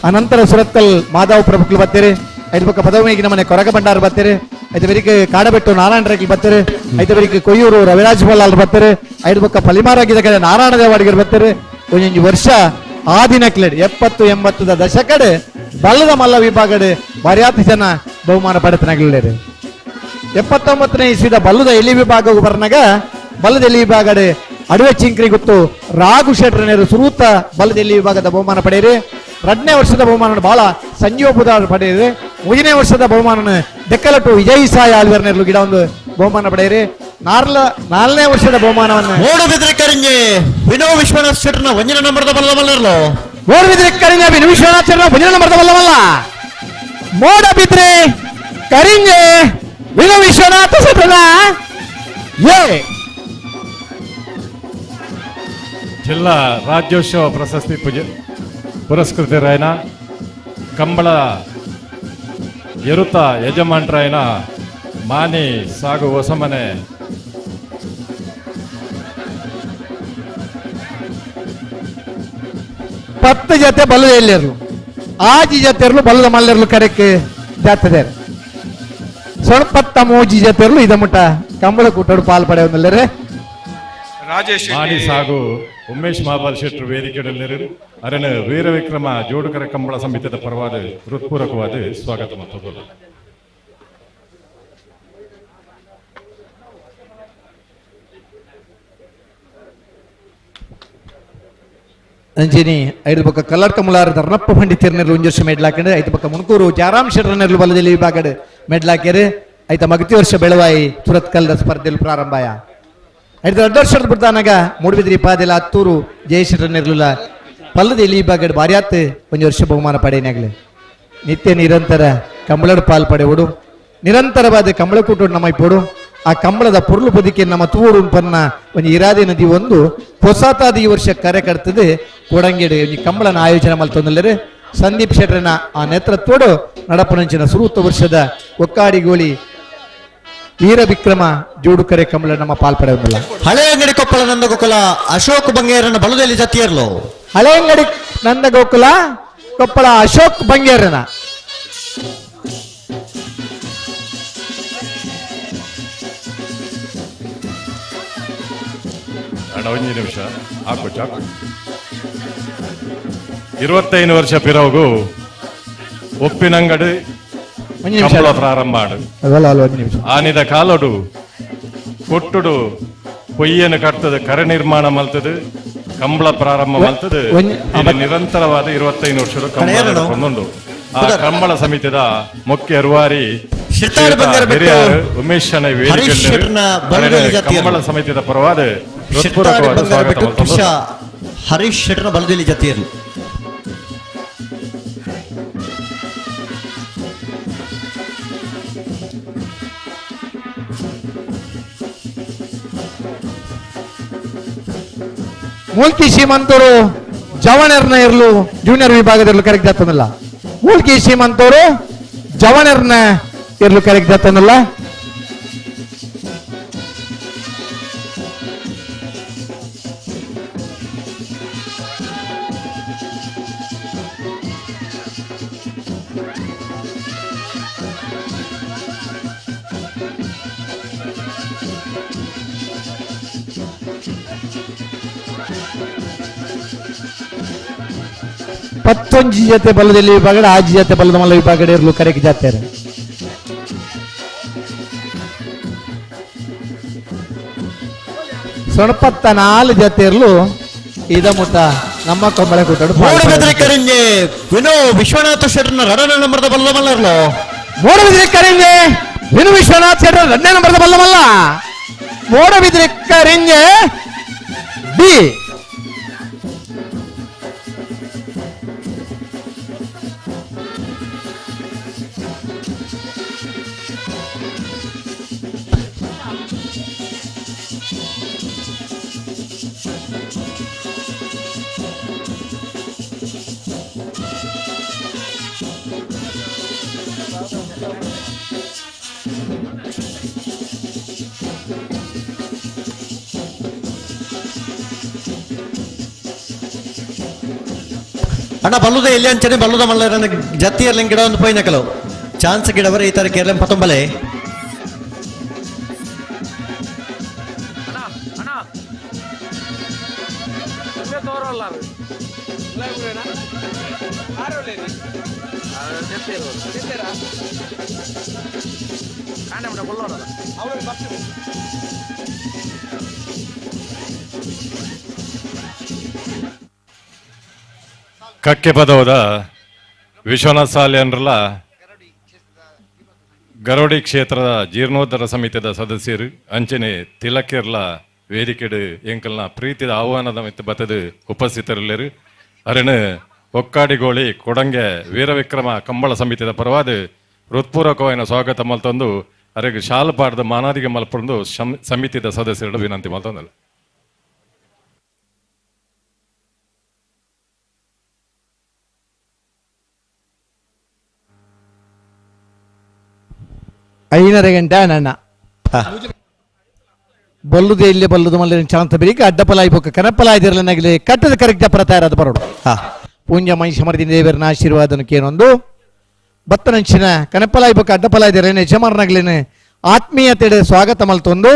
ಅನಂತರ ಸುರತ್ಕಲ್ ಮಾಧವ ಪ್ರಭುಕ್ಲು ಬರ್ತೀರಿ, ಐದು ಪಕ್ಕ ಪದವಿಗೆ ನಮ್ಮನೆ ಕೊರಗ ಭಂಡಾರ ಬರ್ತೀರಿ, ಐದು ಬೇರಿಗೆ ಕಾಡಬೆಟ್ಟು ನಾರಾಯಣ ರೇಖಲ್ ಬರ್ತೀರಿ, ಐದು ಬೇರಿಗೆ ಕೊಯ್ಯೂರು ರವಿರಾಜ್ ಬಲ್ಲಾಲ್ ಬರ್ತೀರಿ, ಐದು ಪಕ್ಕ ಪಲಿಮಾರಾಗಿದ್ದ ಕಡೆ ನಾರಾಯಣ ದೇವಾಡಿಗರು ಬರ್ತೀರಿ. ಒಂದೊಂದು ವರ್ಷ ಆ ದಿನಕ್ಲೆಡ್ 70-80 ದಶಕಡೆ ಬಲ್ಲದ ಮಲ್ಲ ವಿಭಾಗಡೆ ಬಾರ್ಯಾತಿ ಜನ ಬಹುಮಾನ ಪಡೆತನಾಗಲಿರಿ. 79ನೇ ಇಸ್ವಿದ ಬಲ್ಲದ ಎಲಿ ವಿಭಾಗವು ಬರ್ನಾಗ ಬಲ್ಲದ ಎಲಿ ವಿಭಾಗಡೆ ಅಡುವೆ ಚಿಂಕ್ರಿ ಗೊತ್ತು ರಾಘು ಶೆಟ್ರನೇರು ಸುರೂತ ಬಲ್ಲದ ಎಲಿ ವಿಭಾಗದ ಬಹುಮಾನ ಪಡೆಯಿರಿ. 2ನೇ ವರ್ಷದ ಬಹುಮಾನ ಬಹಳ ಸಂಜೀವ ಬುಧಾರ್ ಪಡೆಯಿರಿ. 3ನೇ ವರ್ಷದ ಬಹುಮಾನ ದೆಕ್ಕಲಟ್ಟು ವಿಜಯ್ ಸಾಯಿ ಆಳ್ವೇರ್ನೇರ್ಲು ಗಿಡ ಒಂದು ಬಹುಮಾನ ಪಡೆಯಿರಿ. 4ನೇ ವರ್ಷದ ಬಹುಮಾನವನ್ನು ಮೂಡುಬಿದ್ರೆ ಕರಿಂಜೆ ವಿನೋ ವಿಶ್ವನಾಥ್ ಶೆಟ್ಟರ್ನ ಒಂದಿನ ನಂಬರ್ದ ಬಲ್ಲವಲ್ಲರ್ಲೋ. ಮೂಡುಬಿದ್ರೆ ಕರಿಂಜೆ ವಿನೋ ವಿಶ್ವನಾಥ್ ಶೆಟ್ಟರ್ನ ಒಂದಿನ ನಂಬರ್ದ ಬಲ್ಲವಲ್ಲ. ಮೂಡಬಿದ್ರೆ ಕರಿಂಜೆ ವಿನೋ ವಿಶ್ವನಾಥ ಶೆಟ್ಟರ್ನ ಎ ಜಿಲ್ಲಾ ರಾಜ್ಯೋತ್ಸವ ಪ್ರಶಸ್ತಿ ಪುರಸ್ಕೃತರಾಯನ ಕಂಬಳ ಎರುತ ಯಜಮಾನ್ರಾಯನ ಮಾನಿ ಸಾಗು ಹೊಸಮನೆ ಪತ್ತು ಜೊತೆ ಬಲ್ಲದ ಎಲ್ಲಿರ್ಲು ಆಜಿ ಜೊತೆ ಇರಲು ಬಲ್ಲದ ಮಲ್ಲೆರ್ಲು ಕರೆಕ್ ಜಾತದೆ ಸೊಣಪತ್ತ ಮೂಜಿ ಜೊತೆ ಇರಲು ಇದ ಮುಟ್ಟ ಕಂಬಳ ಕೂಟೋಡು ಪಾಲ್ ಪಡೆಯೊಂದಲ್ಲರೆ. ರಾಜೇಶ್ ಮಾನಿ ಸಾಗು ಉಮೇಶ್ ಮಹಾಬಲ್ ಶೆಟ್ಟರು ವೇದಿಕೆಯಲ್ಲಿ ಅರಣ ವೀರವಿಕ್ರಮ ಜೋಡುಕರ ಕಂಬಳ ಸಮಿತಿಯ ಪರವಾದ ಹೃತ್ಪೂರ್ವಕವಾದ ಸ್ವಾಗತ ಮತ್ತು ಅಂಜಿನಿ ಐದು ಪಕ್ಕ ಕಲ್ಲರ್ ಕಮಲಾರ ಧರ್ಮಪ್ಪ ಪಂಡಿತರ್ನೆರ್ಲು ಒಂಜು ವರ್ಷ ಮೆಡ್ಲಾಕಂಡ್ರೆ, ಐದು ಪಕ್ಕ ಮುಣಕೂರು ಜಾರಾಮ್ ಶೆಟ್ಟರ್ನೆರ್ಲು ಬಲದಲ್ಲಿ ವಿಭಾಗಡ್ ಮೆಡ್ಲಾಕ್ಯಾರೆ. ಐತ ಮಗತಿ ವರ್ಷ ಬೆಳವಾಯಿ ಸುರತ್ಕಲ್ದ ಸ್ಪರ್ಧೆಯಲ್ಲಿ ಪ್ರಾರಂಭಾಯ. ಐದು 2 ವರ್ಷದ ಬಿಡ್ತಾನಾಗ ಮೂಡುಬಿದ್ರಿ ಪಾದೆಲ ಹತ್ತೂರು ಜಯಶೆಟ್ಟರ್ನೆರ್ಲುಲ ಪಲ್ಲದಲ್ಲಿ ವಿಭಾಗಡ್ ಬಾರ್ಯಾತ್ ಒಂದು ವರ್ಷ ಬಹುಮಾನ ಪಡೆಯನಾಗಲಿ. ನಿತ್ಯ ನಿರಂತರ ಕಂಬಳಡ್ ಪಾಲ್ ಪಡೆಯೋಡು ನಿರಂತರವಾದ ಕಂಬಳ ಕೂಟೋಡು ನಮ್ಮ ಇಪ್ಪೋಡು ಆ ಕಂಬಳದ ಪೊರ್ಲು ಬದುಕಿ ನಮ್ಮ ತೂಡು ಪನ್ನ ಒಂದು ಇರಾದೆ ನದಿ ಒಂದು ಹೊಸತಾದ ಈ ವರ್ಷ ಕರೆ ಕಟ್ತದೆ ಕೊಡಂಗೇಡು ಈ ಕಂಬಳನ ಆಯೋಜನೆ ಮಲ್ತೊಂದಲ್ಲರೆ ಸಂದೀಪ್ ಶೆಟ್ಟರನ ಆ ನೇತೃತ್ವಡು ನಡಪನಂಚಿನ ಸುರೂತ ವರ್ಷದ ಒಕ್ಕಾಡಿಗೋಳಿ ವೀರ ವಿಕ್ರಮ ಜೋಡುಕರೆ ಕಂಬಳ ನಮ್ಮ ಪಾಲ್ಪಡೆಯೊಂದಿಲ್ಲ. ಹಳೆ ಅಂಗಡಿ ಕೊಪ್ಪಳ ನಂದಗೋಕುಲ ಅಶೋಕ್ ಬಂಗೇರನ ಬಲದಲ್ಲಿ ಜತಿಯರ್ಲು. ಹಳೆ ಅಂಗಡಿ ನಂದಗೋಕುಲ ಕೊಪ್ಪಳ ಅಶೋಕ್ ಬಂಗೇರನ ಒಂದು ನಿಮಿಷ ಹಾಕು ಚಾಕು. 25 ವರ್ಷ ಪಿರವು ಒಪ್ಪಿನಂಗಡಿ ಕಂಬಳ ಪ್ರಾರಂಭ ಆನಿದ ಕಾಲಡು ಕೊಟ್ಟುಡು ಪೊಯ್ಯನು ಕಟ್ತದೆ ಕರೆ ನಿರ್ಮಾಣ ಮಲ್ತದೆ ಕಂಬಳ ಪ್ರಾರಂಭ ಮಲ್ತದೆ. ನಿರಂತರವಾದ 25 ವರ್ಷದ ಕಂಬಳ ಕೊಂದೊಂದು ಆ ಕಂಬಳ ಸಮಿತಿಯ ಮುಖ್ಯ ರೂವಾರಿ ಉಮೇಶ್ ಕಂಬಳ ಸಮಿತಿಯ ಪರವಾದ ಸ್ವಾಗತ. ಹರೀಶ್ ಶೆಟ್ಟರ್ ಬಲದಲ್ಲಿ ಜತಿಯರ್ಲು. ಮೂಲ್ಕಿ ಶ್ರೀಮಂತರು ಜವಣರ್ನ ಇರಲು ಜೂನಿಯರ್ ವಿಭಾಗದಲ್ಲಿ ಕರೆಕ್ಟ್ ಜಾತನಲ್ಲ. ಮೂಲ್ಕಿ ಶ್ರೀಮಂತರು ಜವಣರ್ನ ಇರಲು ಕರೆಕ್ಟ್ ಜಾತನಲ್ಲ. ಪತ್ತೊಂಜಿ ಜೊತೆ ಬಲದಲ್ಲಿ ವಿಭಾಗಡೆ ಆಜಿ ಜೊತೆ ಬಲದ ಮಲ್ಲ ವಿಭಾಗಡೆ ಇರಲು ಕರೆಗೆ ಜಾತ್ರೆ. ಸೊಣಪತ್ತ 4 ಜೊತೆ ಇರಲು ಇದ ಮುಟ ನಮ್ಮ ಕಂಬಳ ಕೂಟಡು. ಕರಿಂಜೆ ವಿನೋ ವಿಶ್ವನಾಥ ಶೆಟ್ಟರ್ನ ಎರಡನೇ ನಂಬರ್ದ ಬಲ್ಲ ಮಲ್ಲರ್ಲು. ಮೂಡಬಿದ್ರೆ ಕರಿಂಜೆ ವಿನು ವಿಶ್ವನಾಥ್ ಶೆಟ್ಟರ್ ಎರಡನೇ ನಂಬರ್ದ ಬಲ್ಲ ಮಲ್ಲ. ಮೂಡಬಿದ್ರೆ ಕರಿಂಜೆ ಬಿ ಅಣ್ಣ ಬಲ್ಲುದ ಎಲ್ಲಿ ಅಂಚನೆ ಬಲ್ಲುದ ಮಲ್ಲ ಜತ್ತಿ ಎರ್ಲೆನ್ ಗಿಡ ಒಂದು ಪೋಯಿನ ಕೆಲವು ಚಾನ್ಸ್ ಗಿಡವರ ಈ ತರ ಕೇರಳ ಪತ್ತೊಂಬಲೆ. ಕಕ್ಕೆ ಪದವದ ವಿಶ್ವನಾಥ ಸಾಲಿಯನ್ರಲ್ಲ ಗರೋಡಿ ಕ್ಷೇತ್ರದ ಜೀರ್ಣೋದ್ಧಾರ ಸಮಿತಿಯ ಸದಸ್ಯರು ಅಂಚನೆ ತಿಲಕಿರ್ಲ ವೇದಿಕೆಡು ಎಂಕಲ್ನ ಪ್ರೀತಿದ ಆಹ್ವಾನದ ಮಿತ್ತು ಬತ್ತದು ಉಪಸ್ಥಿತರಿಲ್ಲರು. ಅರಣ್ ಒಕ್ಕಾಡಿಗೋಳಿ ಕೊಡಂಗೆ ವೀರವಿಕ್ರಮ ಕಂಬಳ ಸಮಿತಿಯ ಪರವಾದ ಹೃತ್ಪೂರ್ವಕವಾದ ಸ್ವಾಗತ ಮಲ್ತೊಂದು ಅರೆಗೆ ಶಾಲು ಪಾಡದ ಮಾನಾದಿಗೆ ಮಲ್ಪೊಂದು ಸಮಿತಿಯ ಸದಸ್ಯರು ವಿನಂತಿ ಮಲ್ತೊಂದಲ್ಲ. ಐನರ ಗಂಟೆ ನನ್ನ ಬಲ್ಲುದೇ ಇಲ್ಲೇ ಬಲ್ಲುದು ಮಲ್ಲ ಚಾಂತ ಬೆಳಿಗ್ಗೆ ಅಡ್ಡಪಲಾಯಿ ಬೊಕ್ಕ ಕನಪಲಾಯ್ದಿರಲ ನಗಲಿ ಕಟ್ಟದ ಕರೆಕ್ಟ್ ಅಪರ ತಯಾರಾದ ಬರೋಡು. ಪೂಂಜ ಮಹಿಷಮರ್ದಿನ ದೇವರನ ಆಶೀರ್ವಾದನಕ್ಕೇನೊಂದು ಬತ್ತನಂಚಿನ ಕನಪಲಾಯಿ ಬೊಕ್ಕ ಅಡ್ಡಪಲಾಯ್ದಿರಲೇನೆ ಯಜಮಾನನಾಗ್ಲೇನೆ ಆತ್ಮೀಯತೆಡೆ ಸ್ವಾಗತ ಮಲ್ತೊಂದು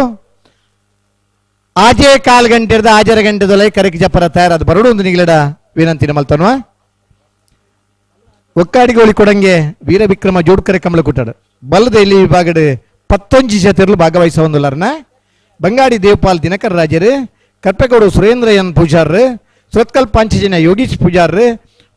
ಆಜೇ ಕಾಲು ಗಂಟೆ ಇರ್ದ ಆಜರ ಗಂಟೆದೊಲೆ ಕರೆಕ್ಟ್ ಜಪರ ತಯಾರಾದ ಬರೋಡು ಒಂದು ನಿಗಲಡ ವಿನಂತಿನ ಮಲ್ತನ್ವ. ಒಕ್ಕಾಡಿಗೋಳಿ ಕೊಡಂಗೆ ವೀರ ವಿಕ್ರಮ ಜೋಡ್ಕರೆ ಕಮಲ ಕುಟ್ಟಾಡು ಬಲ್ಲದ ಇಲ್ಲಿ ವಿಭಾಗಡು ಪತ್ತೊಂಜಿ ಜತೆರ್ಲು ಭಾಗವಹಿಸ ಹೊಂದುಲಾರನ ಬಂಗಾಡಿ ದೇವಪಾಲ್ ದಿನಕರ್ ರಾಜರು, ಕರ್ಪೆಗೌಡ ಸುರೇಂದ್ರ ಎನ್ ಪೂಜಾರ್ರು, ಸುರತ್ಕಲ್ ಪಾಂಚಜನ ಯೋಗೀಶ್ ಪೂಜಾರ್ರು,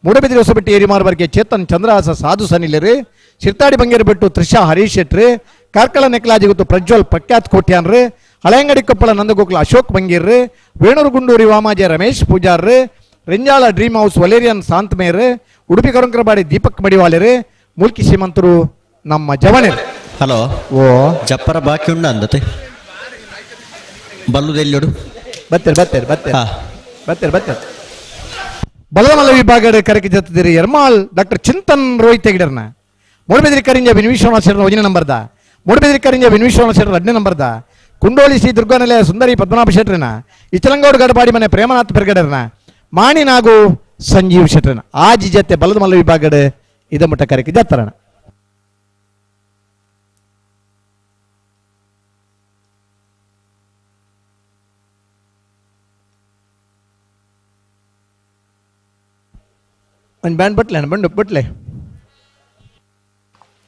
ಮೂಡಬಿದಿರೆ ಹೊಸಬೆಟ್ಟಿ ಏರಿಮಾರ್ಬರ್ಗೆ ಚೇತನ್ ಚಂದ್ರಹಾಸ ಸಾಧು ಸನಿಲರು, ಶಿರ್ತಾಡಿ ಬಂಗೇರಬೆಟ್ಟು ತ್ರಿಷಾ ಹರೀಶ್ ಶೆಟ್ರು, ಕಾರ್ಕಳ ನೆಕ್ಲಾಜಿ ಗೊತ್ತು ಪ್ರಜ್ವಲ್ ಪ್ರಖ್ಯಾತ್ ಕೋಟ್ಯಾನ್ರು, ಹಳೆಯಂಗಡಿ ಕೊಪ್ಪಳ ನಂದಗೋಕುಲ ಅಶೋಕ್ ಬಂಗೀರ್ರು, ವೇಣೂರು ಗುಂಡೂರಿ ವಾಮಾಜೆ ರಮೇಶ್ ಪೂಜಾರ್ರು, ರೆಂಜಾಳ ಡ್ರೀಮ್ ಹೌಸ್ ವಲೇರಿಯನ್ ಶಾಂತಮೇರ್, ಉಡುಪಿ ಕರುಂಕರಬಾಡಿ ದೀಪಕ್ ಮಡಿವಾಳರು, ಮೂಲ್ಕಿ ಶ್ರೀಮಂತರು ನಮ್ಮ ಜವಣರು. ಹಲೋ ಓ ಜಪ್ಪರ ಬಾಕಿ ಉಂಡ ಅಂದತೆ ಬಲ್ಲುದ ಎಲ್ಲಿಡು ಬತ್ತೇರು ಬತ್ತೇರು ಬತ್ತೇರು ಬತ್ತೇರು ಬತ್ತೇರು. ಬಲದಮಲ್ಲ ವಿಭಾಗದ ಕರೆಗೆ ಜತ್ತಿದಿರಿ ಎರ್ಮಾಲ್ ಡಾಕ್ಟರ್ ಚಿಂತನ್ ರೋಹಿತ್ ಹೆಗಡೆರ್ನ, ಮೂಡಬಿದಿರಿ ಕರಿಂಜ ವಿಶ್ವನಾಥ್ ಶೆಟ್ಟರ್ ಒಂದನೇ ನಂಬರ್ದ, ಮೂಡಬಿದಿರಿ ಕರಿಂಜ ವಿಶ್ವನಾಥ್ ಶೆಟ್ಟರ್ ಎರಡನೇ ನಂಬರ್ದ, ಕುಂಡೋಳಿ ಶ್ರೀ ದುರ್ಗಾನಿಲಯ ಸುಂದರಿ ಪದ್ಮನಾಭ ಶೆಟ್ಟರ್ನ, ಇಚಲಂಗೌಡ ಗಡಪಾಡಿ ಮನೆ ಪ್ರೇಮನಾಥ್ ಪೆರ್ಗಡರ್ನ, ಮಾಣಿನಾಗು ಸಂಜೀವ್ ಶೆಟ್ಟರ್ನ ಆಜಿ ಜತೆ ಬಲದಮಲ್ಲ ವಿಭಾಗದ ಇದಮುಟ್ಟ ಕರೆಗೆ ಜತ್ತರಣ. ಒಂದು ಬ್ಯಾಂಡ್ ಬಟ್ಲೆ ಅಣ್ಣ, ಬಂಡು ಬಟ್ಲೆ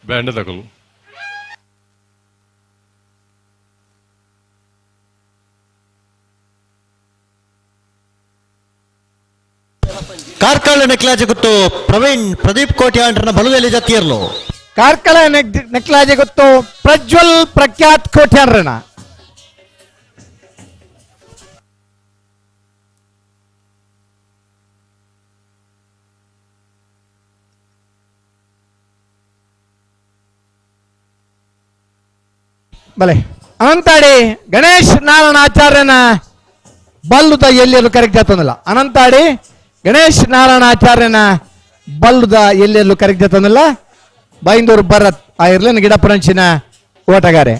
ಬ್ಯಾಂಡ್ ತಗೊಳ್ಳು. ಕಾರ್ಕಳ ನೆಕ್ಲಾಜೆ ಗೊತ್ತು ಪ್ರವೀಣ್ ಪ್ರದೀಪ್ ಕೋಟ್ಯಾಂಡ್ರನ ಬಲುದಲ್ಲಿ ಜತಿಯರ್ಲು. ಕಾರ್ಕಳ ನೆಕ್ಲಾಜೆ ಗೊತ್ತು ಪ್ರಜ್ವಲ್ ಪ್ರಖ್ಯಾತ್ ಕೋಟ್ಯಾಂಡ್ರನ. ಬಲೆ ಅನಂತಾಡಿ ಗಣೇಶ್ ನಾರಾಯಣ ಆಚಾರ್ಯನ ಬಲ್ಲುದ ಎಲ್ಲೆಲ್ಲೂ ಕರೆಕ್ಟ್ ಆತಂದಿಲ್ಲ. ಅನಂತಾಡಿ ಗಣೇಶ್ ನಾರಾಯಣ ಆಚಾರ್ಯನ ಬಲ್ಲುದ ಎಲ್ಲೆಲ್ಲೂ ಕರೆಕ್ಟ್ ಆತಂದಿಲ್ಲ. ಬೈಂದೂರು ಭರತ್ ಆ ಇರ್ಲಿನ ಗಿಡಪರಂಚಿನ ಓಟಗಾರೆ.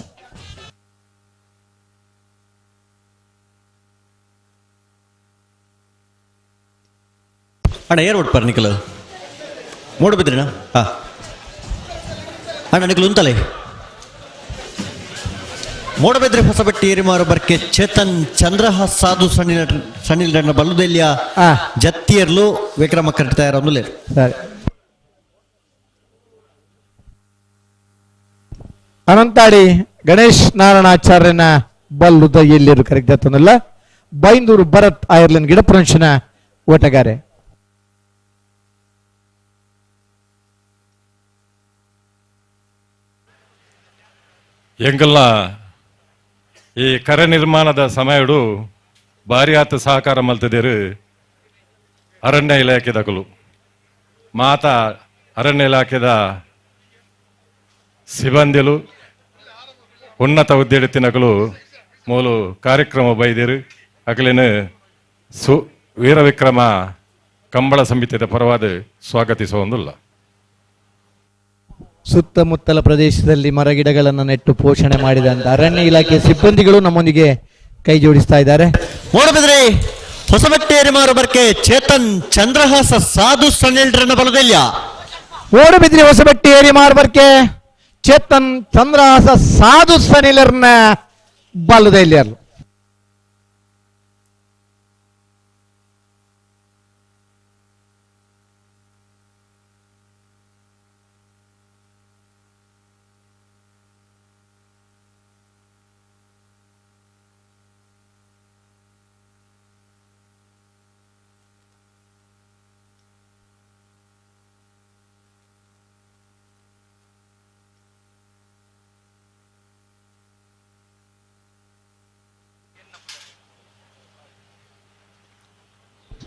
ಅಣ್ಣ ಏರ್ ಓಡ್ಪಾರ ನಿಖಲ್ ಮೂಡಬಿದ್ರಿನ? ಹಾ ಅಣ್ಣ ನಿಖಲ್ ಉಂತಲೇ. ಮೂಡಬಿದ್ರೆ ಹೊಸಬೆಟ್ಟಿ ಏರಿಮಾರು ಬರ್ಕೆ ಚೇತನ್ ಚಂದ್ರಹ ಸಾಧು ಸಣ್ಣಿಲ್ ಬಲ್ಲುದೆಲ್ಲಿಯ ಜತ್ತಿಯರ್ಲು ವಿಕ್ರಮ ಕಟ್ಟ ತಯಾರೊಂದು. ಸರಿ ಅನಂತಾಡಿ ಗಣೇಶ್ ನಾರಾಯಣಾಚಾರ್ಯನ ಬಲ್ಲುದ ಎಲ್ಲರೂ ಕರೆಕ್ಟ್ ಆತಂದಿಲ್ಲ. ಬೈಂದೂರು ಭರತ್ ಐರ್ಲೆಂಡ್ ಗಿಡಪುರಂಶನ ಓಟಗಾರೆ. ಎಂಗಲ್ಲ ಈ ಕರೆ ನಿರ್ಮಾಣದ ಸಮಯಡು ಭಾರಿ ಆತ ಸಹಕಾರ ಮಲ್ತದಿರು ಅರಣ್ಯ ಇಲಾಖೆದಕಲು ಮಾತಾ ಅರಣ್ಯ ಇಲಾಖೆದ ಸಿಬ್ಬಂದಿಲು ಉನ್ನತ ಹುದ್ದೆಡಿತ್ತಿನಕಲು ಮೂಲು ಕಾರ್ಯಕ್ರಮ ಬೈದಿರು. ಅಕಲಿನ ವೀರವಿಕ್ರಮ ಕಂಬಳ ಸಮಿತಿಯ ಪರವಾದ ಸ್ವಾಗತಿಸುವುದಿಲ್ಲ. ಸುತ್ತಮುತ್ತಲ ಪ್ರದೇಶದಲ್ಲಿ ಮರಗಿಡಗಳನ್ನು ನೆಟ್ಟು ಪೋಷಣೆ ಮಾಡಿದಂತ ಅರಣ್ಯ ಇಲಾಖೆ ಸಿಬ್ಬಂದಿಗಳು ನಮ್ಮೊಂದಿಗೆ ಕೈ ಜೋಡಿಸ್ತಾ ಇದ್ದಾರೆ. ಮೂಡಬಿದ್ರೆ ಹೊಸಬಟ್ಟೇರಿ ಮಾರುಬರ್ಕೆ ಚೇತನ್ ಚಂದ್ರಹಾಸ ಸಾಧು ಸಣ್ಣಿಲ್ರನ್ನ ಬಲದಲ್ಯ. ಓಡುಬಿದ್ರಿ ಹೊಸಬಟ್ಟೇರಿ ಮಾರುಬರ್ಕೆ ಚೇತನ್ ಚಂದ್ರಹಾಸ ಸಾಧು ಸನಿಲರ್ನ ಬಲದಲ್ಯರ್ಲು.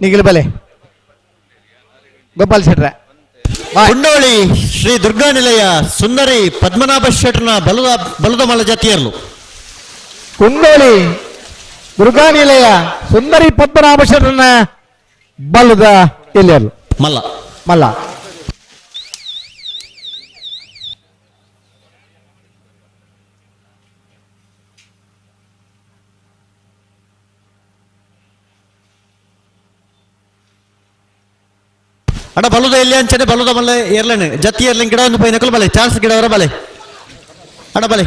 ನಿಗಿಲ್ ಬಲೆ ಗೋಪಾಲ್ ಶೆಟ್ರೆ. ಕುಂಡೋಳಿ ಶ್ರೀ ದುರ್ಗಾ ನಿಲಯ ಸುಂದರಿ ಪದ್ಮನಾಭ ಶೆಟ್ಟರ್ನ ಬಲದ ಮಲ ಜಾತಿಯರ್ಲು. ಕುಂಡೋಳಿ ದುರ್ಗಾ ನಿಲಯ ಸುಂದರಿ ಪದ್ಮನಾಭ ಶೆಟ್ಟರ್ನ ಬಲದ ಎಲ್ಲಿಯರ್ಲು. ಮಲ್ಲ ಮಲ್ಲ. ಅಡ ಬಲುದ ಎಲ್ಲಿ ಅಂಚನೆ ಬಲುದ ಮಲ್ಲೆ ಏರ್ಲೇನೆ ಜತ್ತಿ ಏರ್ಲಿಂಗ್ ಗಿಡ ಒಂದು ಪೈನಕಲ್ ಬಲೆ ಚಾನ್ಸ್ ಗಿಡವರ ಬಲೆ ಅಡ ಬಲೆ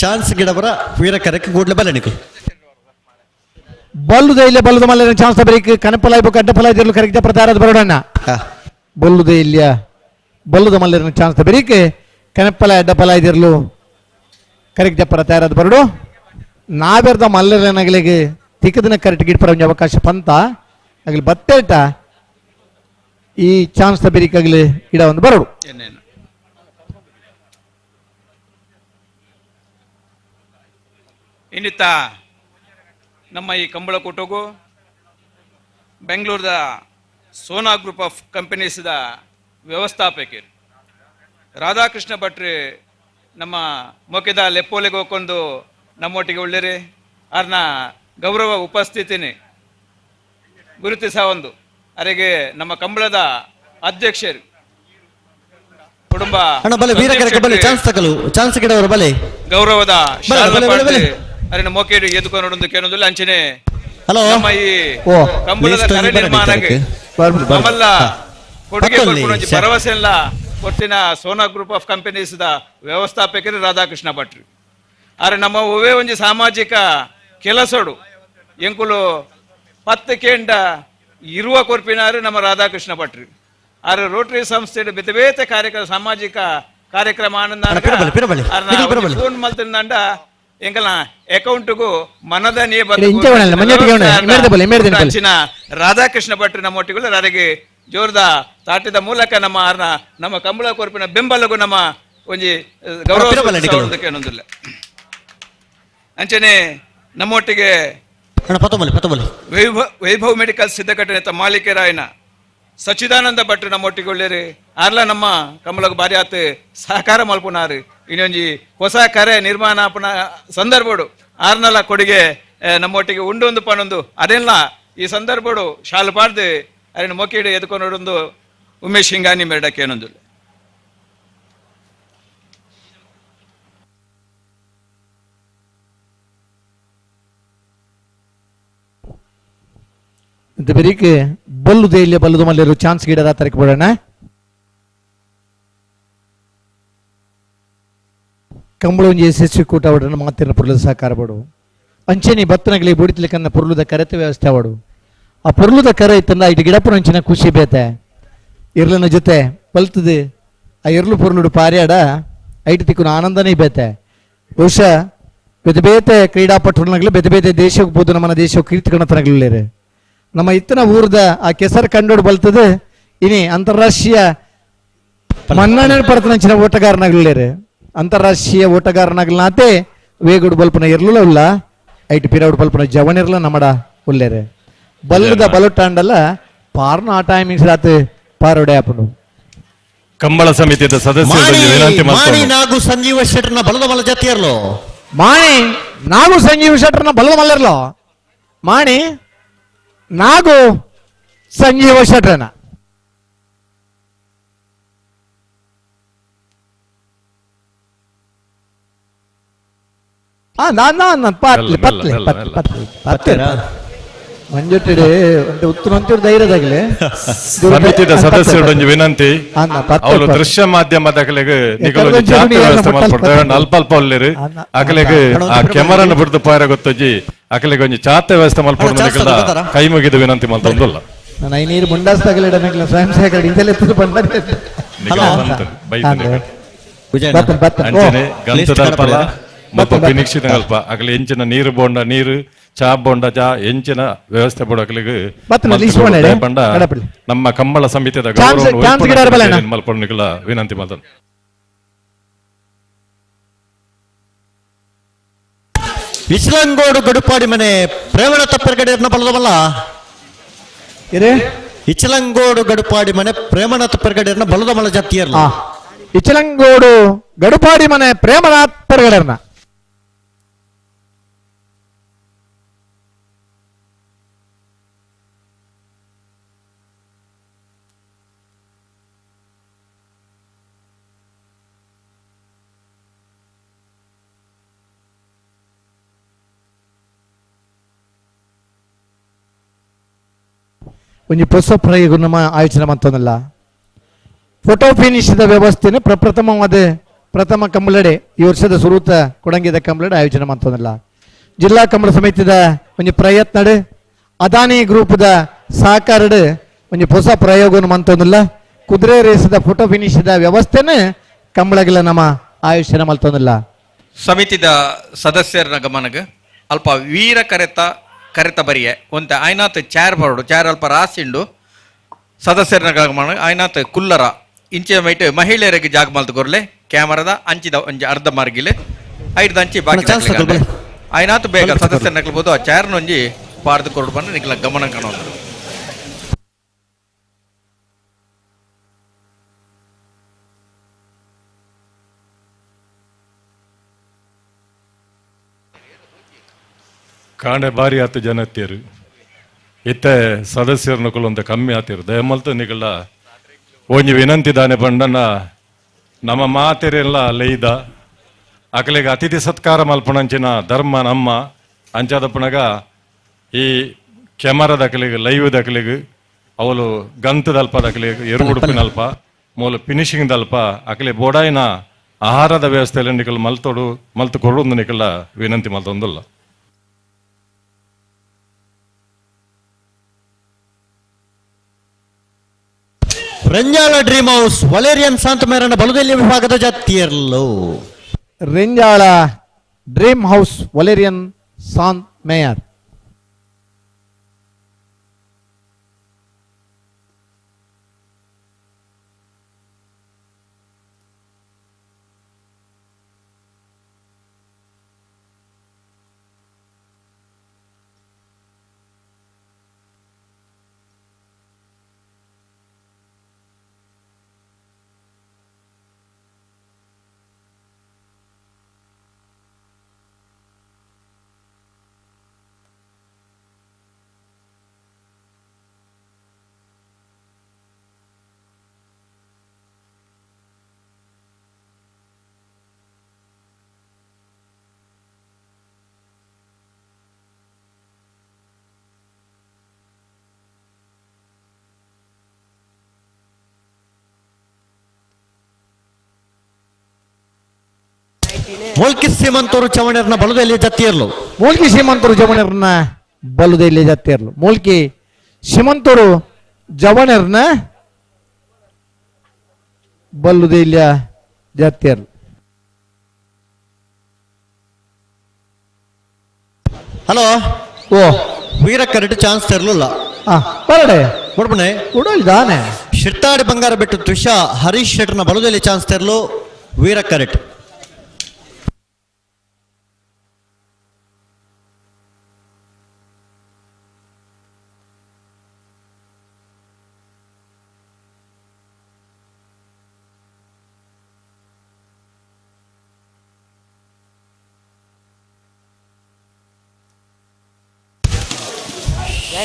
ಚಾನ್ಸ್ ಗಿಡವರ ವೀರ ಕರೆಕ್ ಗೂಡ್ಲೆ ಬಲೆ ನಿಕು ಬಲ್ಲುದ ಇಲ್ಲೇ ಬಲ್ಲದ ಮಲ್ಲೆ ಚಾನ್ಸ್ ಬರೀಕ್ ಕನಪಲ ಇಬ್ಬ ಅಡ್ಡಫಲ ಇದ್ದಿರಲು ಕರೆಕ್ಟ್ ಪ್ರತಾರದ ಬರೋಡಣ್ಣ. ಬಲ್ಲುದ ಇಲ್ಲಿಯ ಬಲ್ಲುದ ಮಲ್ಲೆನ ಚಾನ್ಸ್ ಬರೀಕ್ ಕನಪಲ ಅಡ್ಡಫಲ ಇದ್ದಿರಲು ಕರೆಕ್ಟ್ ಪ್ರತಾರದ ಬರಡು. ನಾವೆರ್ದ ಮಲ್ಲೆರನಗಲಿಗೆ ತಿಕ್ಕದಿನ ಕರೆಕ್ಟ್ ಗಿಡ್ಪರ ಒಂದು ಅವಕಾಶ ಪಂತ ಆಗಲಿ ಬತ್ತೇಟ ಈ ಚಾನ್ಸ್ ತಬೀರಿಕಾಗಲಿ ಗಿಡ ಒಂದು ಬರಡು. ಇನ್ನಿತ್ತ ನಮ್ಮ ಈ ಕಂಬಳಕೂಟಗೂ ಬೆಂಗಳೂರದ ಸೋನಾ ಗ್ರೂಪ್ ಆಫ್ ಕಂಪನೀಸ್ದ ವ್ಯವಸ್ಥಾಪಕರು ರಾಧಾಕೃಷ್ಣ ಭಟ್ರು ನಮ್ಮ ಮೊಕೆದ ಲೆಪ್ಪೋಲೆಗೆ ಹೋಗ್ಕೊಂಡು ನಮ್ಮೊಟ್ಟಿಗೆ ಒಳ್ಳೆರಿ ಅವ್ರನ್ನ ಗೌರವ ಉಪಸ್ಥಿತಿನಿ ಗುರುತಿಸ ಒಂದು ಅರೆಗೆ ನಮ್ಮ ಕಂಬಳದ ಅಧ್ಯಕ್ಷರು ಕುಟುಂಬ ಗೌರವದ ಅರಿನ ಮೋಕೇಡು ಎದುಕೊಂಡು ಕೇಳೋದಿಲ್ಲ ಅಂಚನೆ ನಮ್ಮ ಈ ಕಂಬಳದ ಕರೆ ನಿರ್ಮಾಣಕ್ಕೆ ನಮ್ಮೆಲ್ಲ ಕೊಡುಗೆ ಭರವಸೆ ಎಲ್ಲ ಕೊಟ್ಟಿನ Sona group of companies the ವ್ಯವಸ್ಥಾಪಕರು ರಾಧಾಕೃಷ್ಣ ಭಟ್ರು. ಆದ್ರೆ ನಮ್ಮ ಒವೇ ಒಂಜಿ ಸಾಮಾಜಿಕ ಕೆಲಸಡು ಎಂಕುಲು ಪತ್ತು ಕೇಂಡ ಇರುವ ಕೊರ್ಪಿನಾರು ನಮ್ಮ ರಾಧಾಕೃಷ್ಣ ಭಟ್ರು. ಆದ್ರೆ ರೋಟರಿ ಸಂಸ್ಥೆ ಬೇತೆ ಬೇತೆ ಕಾರ್ಯಕ್ರಮ ಸಾಮಾಜಿಕ ಕಾರ್ಯಕ್ರಮ ಆನಂದ ಫೋನ್ ಮಲ್ತಿಂದ ಎಂಕಲ್ನ ಅಕೌಂಟ್ಗೂ ಮನದನಿಯೇ ರಾಧಾಕೃಷ್ಣ ಭಟ್ರು ನಮ್ಮೊಟ್ಟಿಗಳು ಯಾರಿಗೆ ಜೋರದ ತಾಟಿದ ಮೂಲಕ ನಮ್ಮ ಆರ್ನ ನಮ್ಮ ಕಂಬಳ ಕೊರ್ಪಿನ ಬೆಂಬಲಗೂ ನಮ್ಮ ಒಂಜಿ ಗೌರವ ಏನೊಂದಿಲ್ಲ. ಅಂಚನೆ ನಮ್ಮೊಟ್ಟಿಗೆ ವೈಭವ್ ಮೆಡಿಕಲ್ ಸಿದ್ಧಕಟ್ಟೆ ಮಾಲೀಕರಾಯನ ಸಚ್ಚಿದಾನಂದ ಭಟ್ರು ನಮ್ಮೊಟ್ಟಿಗೆ ಆರ್ಲ ನಮ್ಮ ಕಮಲಗ ಬಾರಿ ಆತ ಸಹಕಾರ ಮಲ್ಪುನಾರು. ಇನ್ನೊಂಜಿ ಹೊಸ ಕರೆ ನಿರ್ಮಾಣ ಸಂದರ್ಭಡು ಆರ್ನಲ ಕೊಡುಗೆ ನಮ್ಮೊಟ್ಟಿಗೆ ಉಂಡೊಂದು ಪನೊಂದು ಅದೆಲ್ಲ ಈ ಸಂದರ್ಭಡು ಶಾಲು ಪಾಡ್ದು ಅರಿನ ಮೊಕೀಡು ಎದ್ಕೊಂಡೊಂದು ಉಮೇಶ್ ಹಿಂಗಾನಿ ಮೇಡಕ್ಕೆ ಏನೊಂದು. ಬೆರಿಕೆ ಬಲ್ಲುದೇ ಇಲ್ಲಿ ಬಲ್ಲುದು ಮಲ್ಲಿರು ಚಾನ್ಸ್ ಗಿಡದ ತರಕ್ಕೆ ಬಿಡೋಣ. ಕಂಬಳ ಒಂಜಿ ಯಶಸ್ವಿ ಕೂಟ ಅವಡನ್ನು ಮಾತಿನ ಪುರ್ಲದ ಸಹಕಾರ ಬಡು. ಅಂಚೆನಿ ಬತ್ತನಗಲಿ ಬುಡಿತಲಿಕ್ಕನ್ನ ಪುರ್ಲುದ ಕರೆತ ವ್ಯವಸ್ಥೆ ಅವಡು. ಆ ಪುರ್ಲುದ ಕರೆ ಇತ್ತಂದ ಇటు ಗಿಡಪ್ಪನ ಅಂಚಿನ ಖುಷಿ ಬೇತೆ ಇರ್ಲನ ಜೊತೆ ಬಲ್ತದೆ ಆ ಇರ್ಲು ಪುರ್ಲುಡು ಪಾರ್ಯಾಡ ಐಟು ತಿಕ್ಕುನ ಆನಂದನೇ ಬೇತೆ. ಬಹುಶಃ ಬೇತೆ ಬೇತೆ ಕ್ರೀಡಾಪಟುನಗಲು ಬೇತೆ ಬೇತೆ ದೇಶಕ್ಕೆ ಹೋದು ನಮ್ಮನ ದೇಶಕ್ಕೆ ಕೀರ್ತಿಕಣತನಗಲಿರು. ನಮ್ಮ ಇತ್ತನ ಊರ್ದ ಆ ಕೆಸರು ಕಂಡೋಡು ಬಲ್ತದೆ ಇನಿ ಅಂತಾರಾಷ್ಟ್ರೀಯ ಮನ್ನಣೆ ಪರತನಂಚಿನ ಓಟಗಾರನಾಗಲಿರು. ಅಂತಾರಾಷ್ಟ್ರೀಯ ಓಟಗಾರನಾಗಲಾತೆ ವೇಗುಡು ಬಲ್ಪನ ಇರ್ಲಿಲ್ಲ ಐಟು ಪಿರೌಡ್ ಬಲ್ಪನ ಜವನಿರ್ಲ ನಮ್ಮಡ ಉಲ್ಲೇರೆ. ಬಲ್ಲದ ಬಲುಟಾಂಡಲ್ಲ ಪಾರ್ನ ಆ ಟೈಮಿಂಗ್ಸ್ ರಾತ್ ಪಾರೋಡೆ ಆಪನು. ಕಂಬಳ ಸಮಿತಿಯ ಸದಸ್ಯರಲ್ಲಿ ವಿನಂತಿ ಮಾಣಿ ನಾಗು ಸಂಜೀವ ಶೆಟ್ಟರ್ನ ಬಲದ ಮಲ್ಲ ಜಾತಿಯರ್ಲೋ. ಮಾಣಿ ನಾಗು ಸಂಜೀವ ಶೆಟ್ಟರ್ನ ಬಲದ ಮಲ್ಲರ್ಲೋ. ಮಾಣಿ ನಾಗು ಸಂಜೀವ ಶೆಟ್ಟರ್ನ ನಾನು ಪತ್ಲೆ ಪತ್ಲೆ ಪತ್ಲೆ ಪತ್ಲೆ. ಮಂಜುಟ್ಟಿಡೆ ಒಂದು ಉತ್ತರ ಒಂಚೂರು ಧೈರ್ಯದಾಗಲಿ. ಸಮಿತಿದ ಸದಸ್ಯರೊಂಜಿ ವಿನಂತಿ, ಅವಳು ದೃಶ್ಯ ಮಾಧ್ಯಮದ ಅಕಲೆಗ್ ನಿಕಲು ಜಾತಿ ವ್ಯವಸ್ಥೆ ಮಲ್ಪೊಡು. ಅಲ್ಪ ಅಲ್ಪ ಉಲ್ಲೆರ್ ಅಕಲೆಗ್ ಆ ಕೆಮರನ್ನು ಬಿಡ್ದು ಪಾರ ಗೊತ್ತೊಜ್ಜಿ, ಅಕಲೆಗ್ ಒಂಜಿ ಚಾತೆ ವ್ಯವಸ್ಥೆ ಮಲ್ಪೊಡು. ನಿಕಲ್ದ ಕೈ ಮುಗಿದು ವಿನಂತಿ ಮಲ್ತೊಂದುಲ್ಲ. ನಾನು ಐನೀರು ಮುಂಡಾಸ್ ತಗಲಿಡ ಸ್ವಯಂ ಸೇವಕರು ಇಂತೆಲ್ಲ ಎತ್ತುದು ಬಂದ. ಅಂಚನೆ ಗಂತದಲ್ಪಲ ಮುಲ್ಪ ಫಿನಿಕ್ಸಿನಲ್ಪ ಅಕಲೆ ಎಂಚಿನ ನೀರು ಬೋಂಡ ನೀರು, ಚಾ ಬೋಂಡ ಚಾ, ಎಂಚಿನ ವ್ಯವಸ್ಥೆ ಬೋಡ ಅಕಲೆಗ್ ಪಂಡ ನಮ್ಮ ಕಂಬಳ ಸಮಿತಿದ ಗೌರವ ಮಲ್ಪೊಡು ವಿನಂತಿ ಮಲ್ತೊಂದು. ಇಸ್ಲಂಗೋಡು ಗಡುಪಾಡಿ ಮನೆ ಪ್ರೇಮಣ ತಪ್ಪರ್ಗಡೆ ಬಲದವಲ್ಲ. ಇಚಲಂಗೋಡು ಗಡುಪಾಡಿ ಮನೆ ಪ್ರೇಮನಾಥ ಪೆರ್ಗಡೆರ್ನ ಬಲದ ಮಲ ಜಾತಿಯರ್ಲ. ಇಚಲಂಗೋಡು ಗಡುಪಾಡಿ ಮನೆ ಪ್ರೇಮನಾಥ್ ಪೆರ್ಗಡೆರ್ನ. ಒಂಜಿ ಹೊಸ ಪ್ರಯೋಗ ನಮ್ಮ ಆಯೋಜನೆ ಮಂತೊಂದಲ್ಲ. ಫೋಟೋ ಫಿನಿಶ್ದ ವ್ಯವಸ್ಥೆನ ಪ್ರಪ್ರಥಮವಾದ ಪ್ರಥಮ ಕಂಬಳಡೆ ಈ ವರ್ಷದ ಸುರೂತ ಕೊಡಂಗಿದ ಕಂಬಳಡೆ ಆಯೋಜನೆ ಮಂತೊಂದಲ್ಲ. ಜಿಲ್ಲಾ ಕಂಬಳ ಸಮಿತಿದ ಒಂಜಿ ಪ್ರಯತ್ನಡು, ಅದಾನಿ ಗ್ರೂಪ್ದ ಸಹಕಾರಡು ಒಂಜಿ ಹೊಸ ಪ್ರಯೋಗವನ್ನು ಮಂತೊಂದಲ್ಲ. ಕುದುರೆ ರೇಸದ ಫೋಟೋ ಫಿನಿಶ್ದ ವ್ಯವಸ್ಥೆನ ಕಂಬಳಗಿಲ್ಲ ನಮ್ಮ ಆಯೋಜನೆ ಮಲ್ತೊಂದಲ್ಲ. ಸಮಿತಿದ ಸದಸ್ಯರ ಗಮನಗ ಅಲ್ಪ ವೀರ ಕರೆತ ಕರೆತ ಬರಿಯೆ ಒಂತೆ ಆಯ್ನಾತ್ ಚಾರ್ ಬರೋಡು, ಚಾರ್ ಅಲ್ಪ ರಾಸಿಂಡು ಸದಸ್ಯರನ ಗಮನ ಆಯ್ನಾತ್ ಕುಲ್ಲರ ಇಂಚೆ ಮೈಟ್ ಮಹಿಳೆಯರಿಗೆ ಜಾಗ ಮಲ್ತು ಕೊರ್ಲೆ ಕ್ಯಾಮರಾದ ಅಂಚಿದ ಒಂಜಿ ಅರ್ಧ ಮಾರ್ಗಿಲೆ ಐಡ್ದ ಅಂಚಿ ಬಾಕಿ ಆಯ್ನಾತ್ ಬೇಗ ಸದಸ್ಯರ ನಕಲ್ಬೋದು ಆ ಚಾರ್ನೊಂಜಿ ಪಾರ್ದು ಕೊರಡು ಬಂದು ನಿಕ್ಲ ಗಮನ ಕಾಣೋದು. ಕಾಣೆ ಭಾರಿ ಆತು ಜನತ್ಯರು ಇತ್ತೆ ಸದಸ್ಯರು ನಕುಲೊಂದು ಕಮ್ಮಿ ಆತಿರು. ದಯಮಲ್ತು ನಿಗಲ ಒಂಜಿ ವಿನಂತಿ ದಾನೆ ಪಂಡನ ನಮ್ಮ ಮಾತೆರೆಲ್ಲ ಲೈದ ಅಕಲೆಗೆ ಅತಿಥಿ ಸತ್ಕಾರ ಮಲ್ಪಣಂಚಿನ ಧರ್ಮ ನಮ್ಮ ಅಂಚಾದಪ್ಪನಗ ಈ ಕ್ಯಾಮರಾದ ಅಕಲಿಗೆ ಲೈವ್ ದಕಲಿಗೆ ಅವಳು ಗಂತದಲ್ಪ ದಕಲಿಗೆ ಎರುಗುಡುಪಿನಲ್ಪ ಮೂಲ ಫಿನಿಶಿಂಗ್ ದಲ್ಪ ಅಕಲೆ ಬೋಡಾಯಿನ ಆಹಾರದ ವ್ಯವಸ್ಥೆಯಲ್ಲಿ ನಿಕಲ್ ಮಲ್ತೋಡು ಮಲ್ತು ಕೊಡು ನಿಕಲ ವಿನಂತಿ ಮಲ್ತೊಂದುಲ್ಲ. ರೆಂಜಾಳ dream house valerian ಶಾಂತ ಮೇರನ ಬಲುದೆಲ್ಲಿ ವಿಭಾಗದ ಜಾತಿಯರ್ಲು. Renjala dream house valerian Shant mayor. Mulki Seemantur ಚವಣರ್ನ ಬಲುದೆಲ್ಲಿ ಜತ್ತಿಯರ್ಲು. ಮೂಲ್ಕಿ ಸೀಮಂತೂರು ಜವಣರ್ನ ಬಲುದೆಲ್ಲಿ ಜತ್ತಿಯರ್ಲು. ಮೂಲ್ಕಿ ಸೀಮಂತೂರು ಜವಣರ್ನ ಬಲ್ಲುದೆಲ್ಲಿಯ ಜತ್ತಿಯರ್ಲು. ಹಲೋ ಓ ವೀರ ಕರೆಕ್ಟ್ ಚಾನ್ಸ್ ತರಲಿಲ್ಲ. ಬರಡೆ ಕೊಡ್ಬಣೆ ಕೊಡೋಲ್ದಾನೆ. ಶಿರ್ತಾಡಿ ಬಂಗಾರ ಬಿಟ್ಟು ತುಷಾ ಹರೀಶ್ ಶೆಟ್ಟರ್ನ ಬಲುದೆಲ್ಲಿ ಚಾನ್ಸ್ ತರಲು ವೀರ ಕರೆಕ್ಟ್.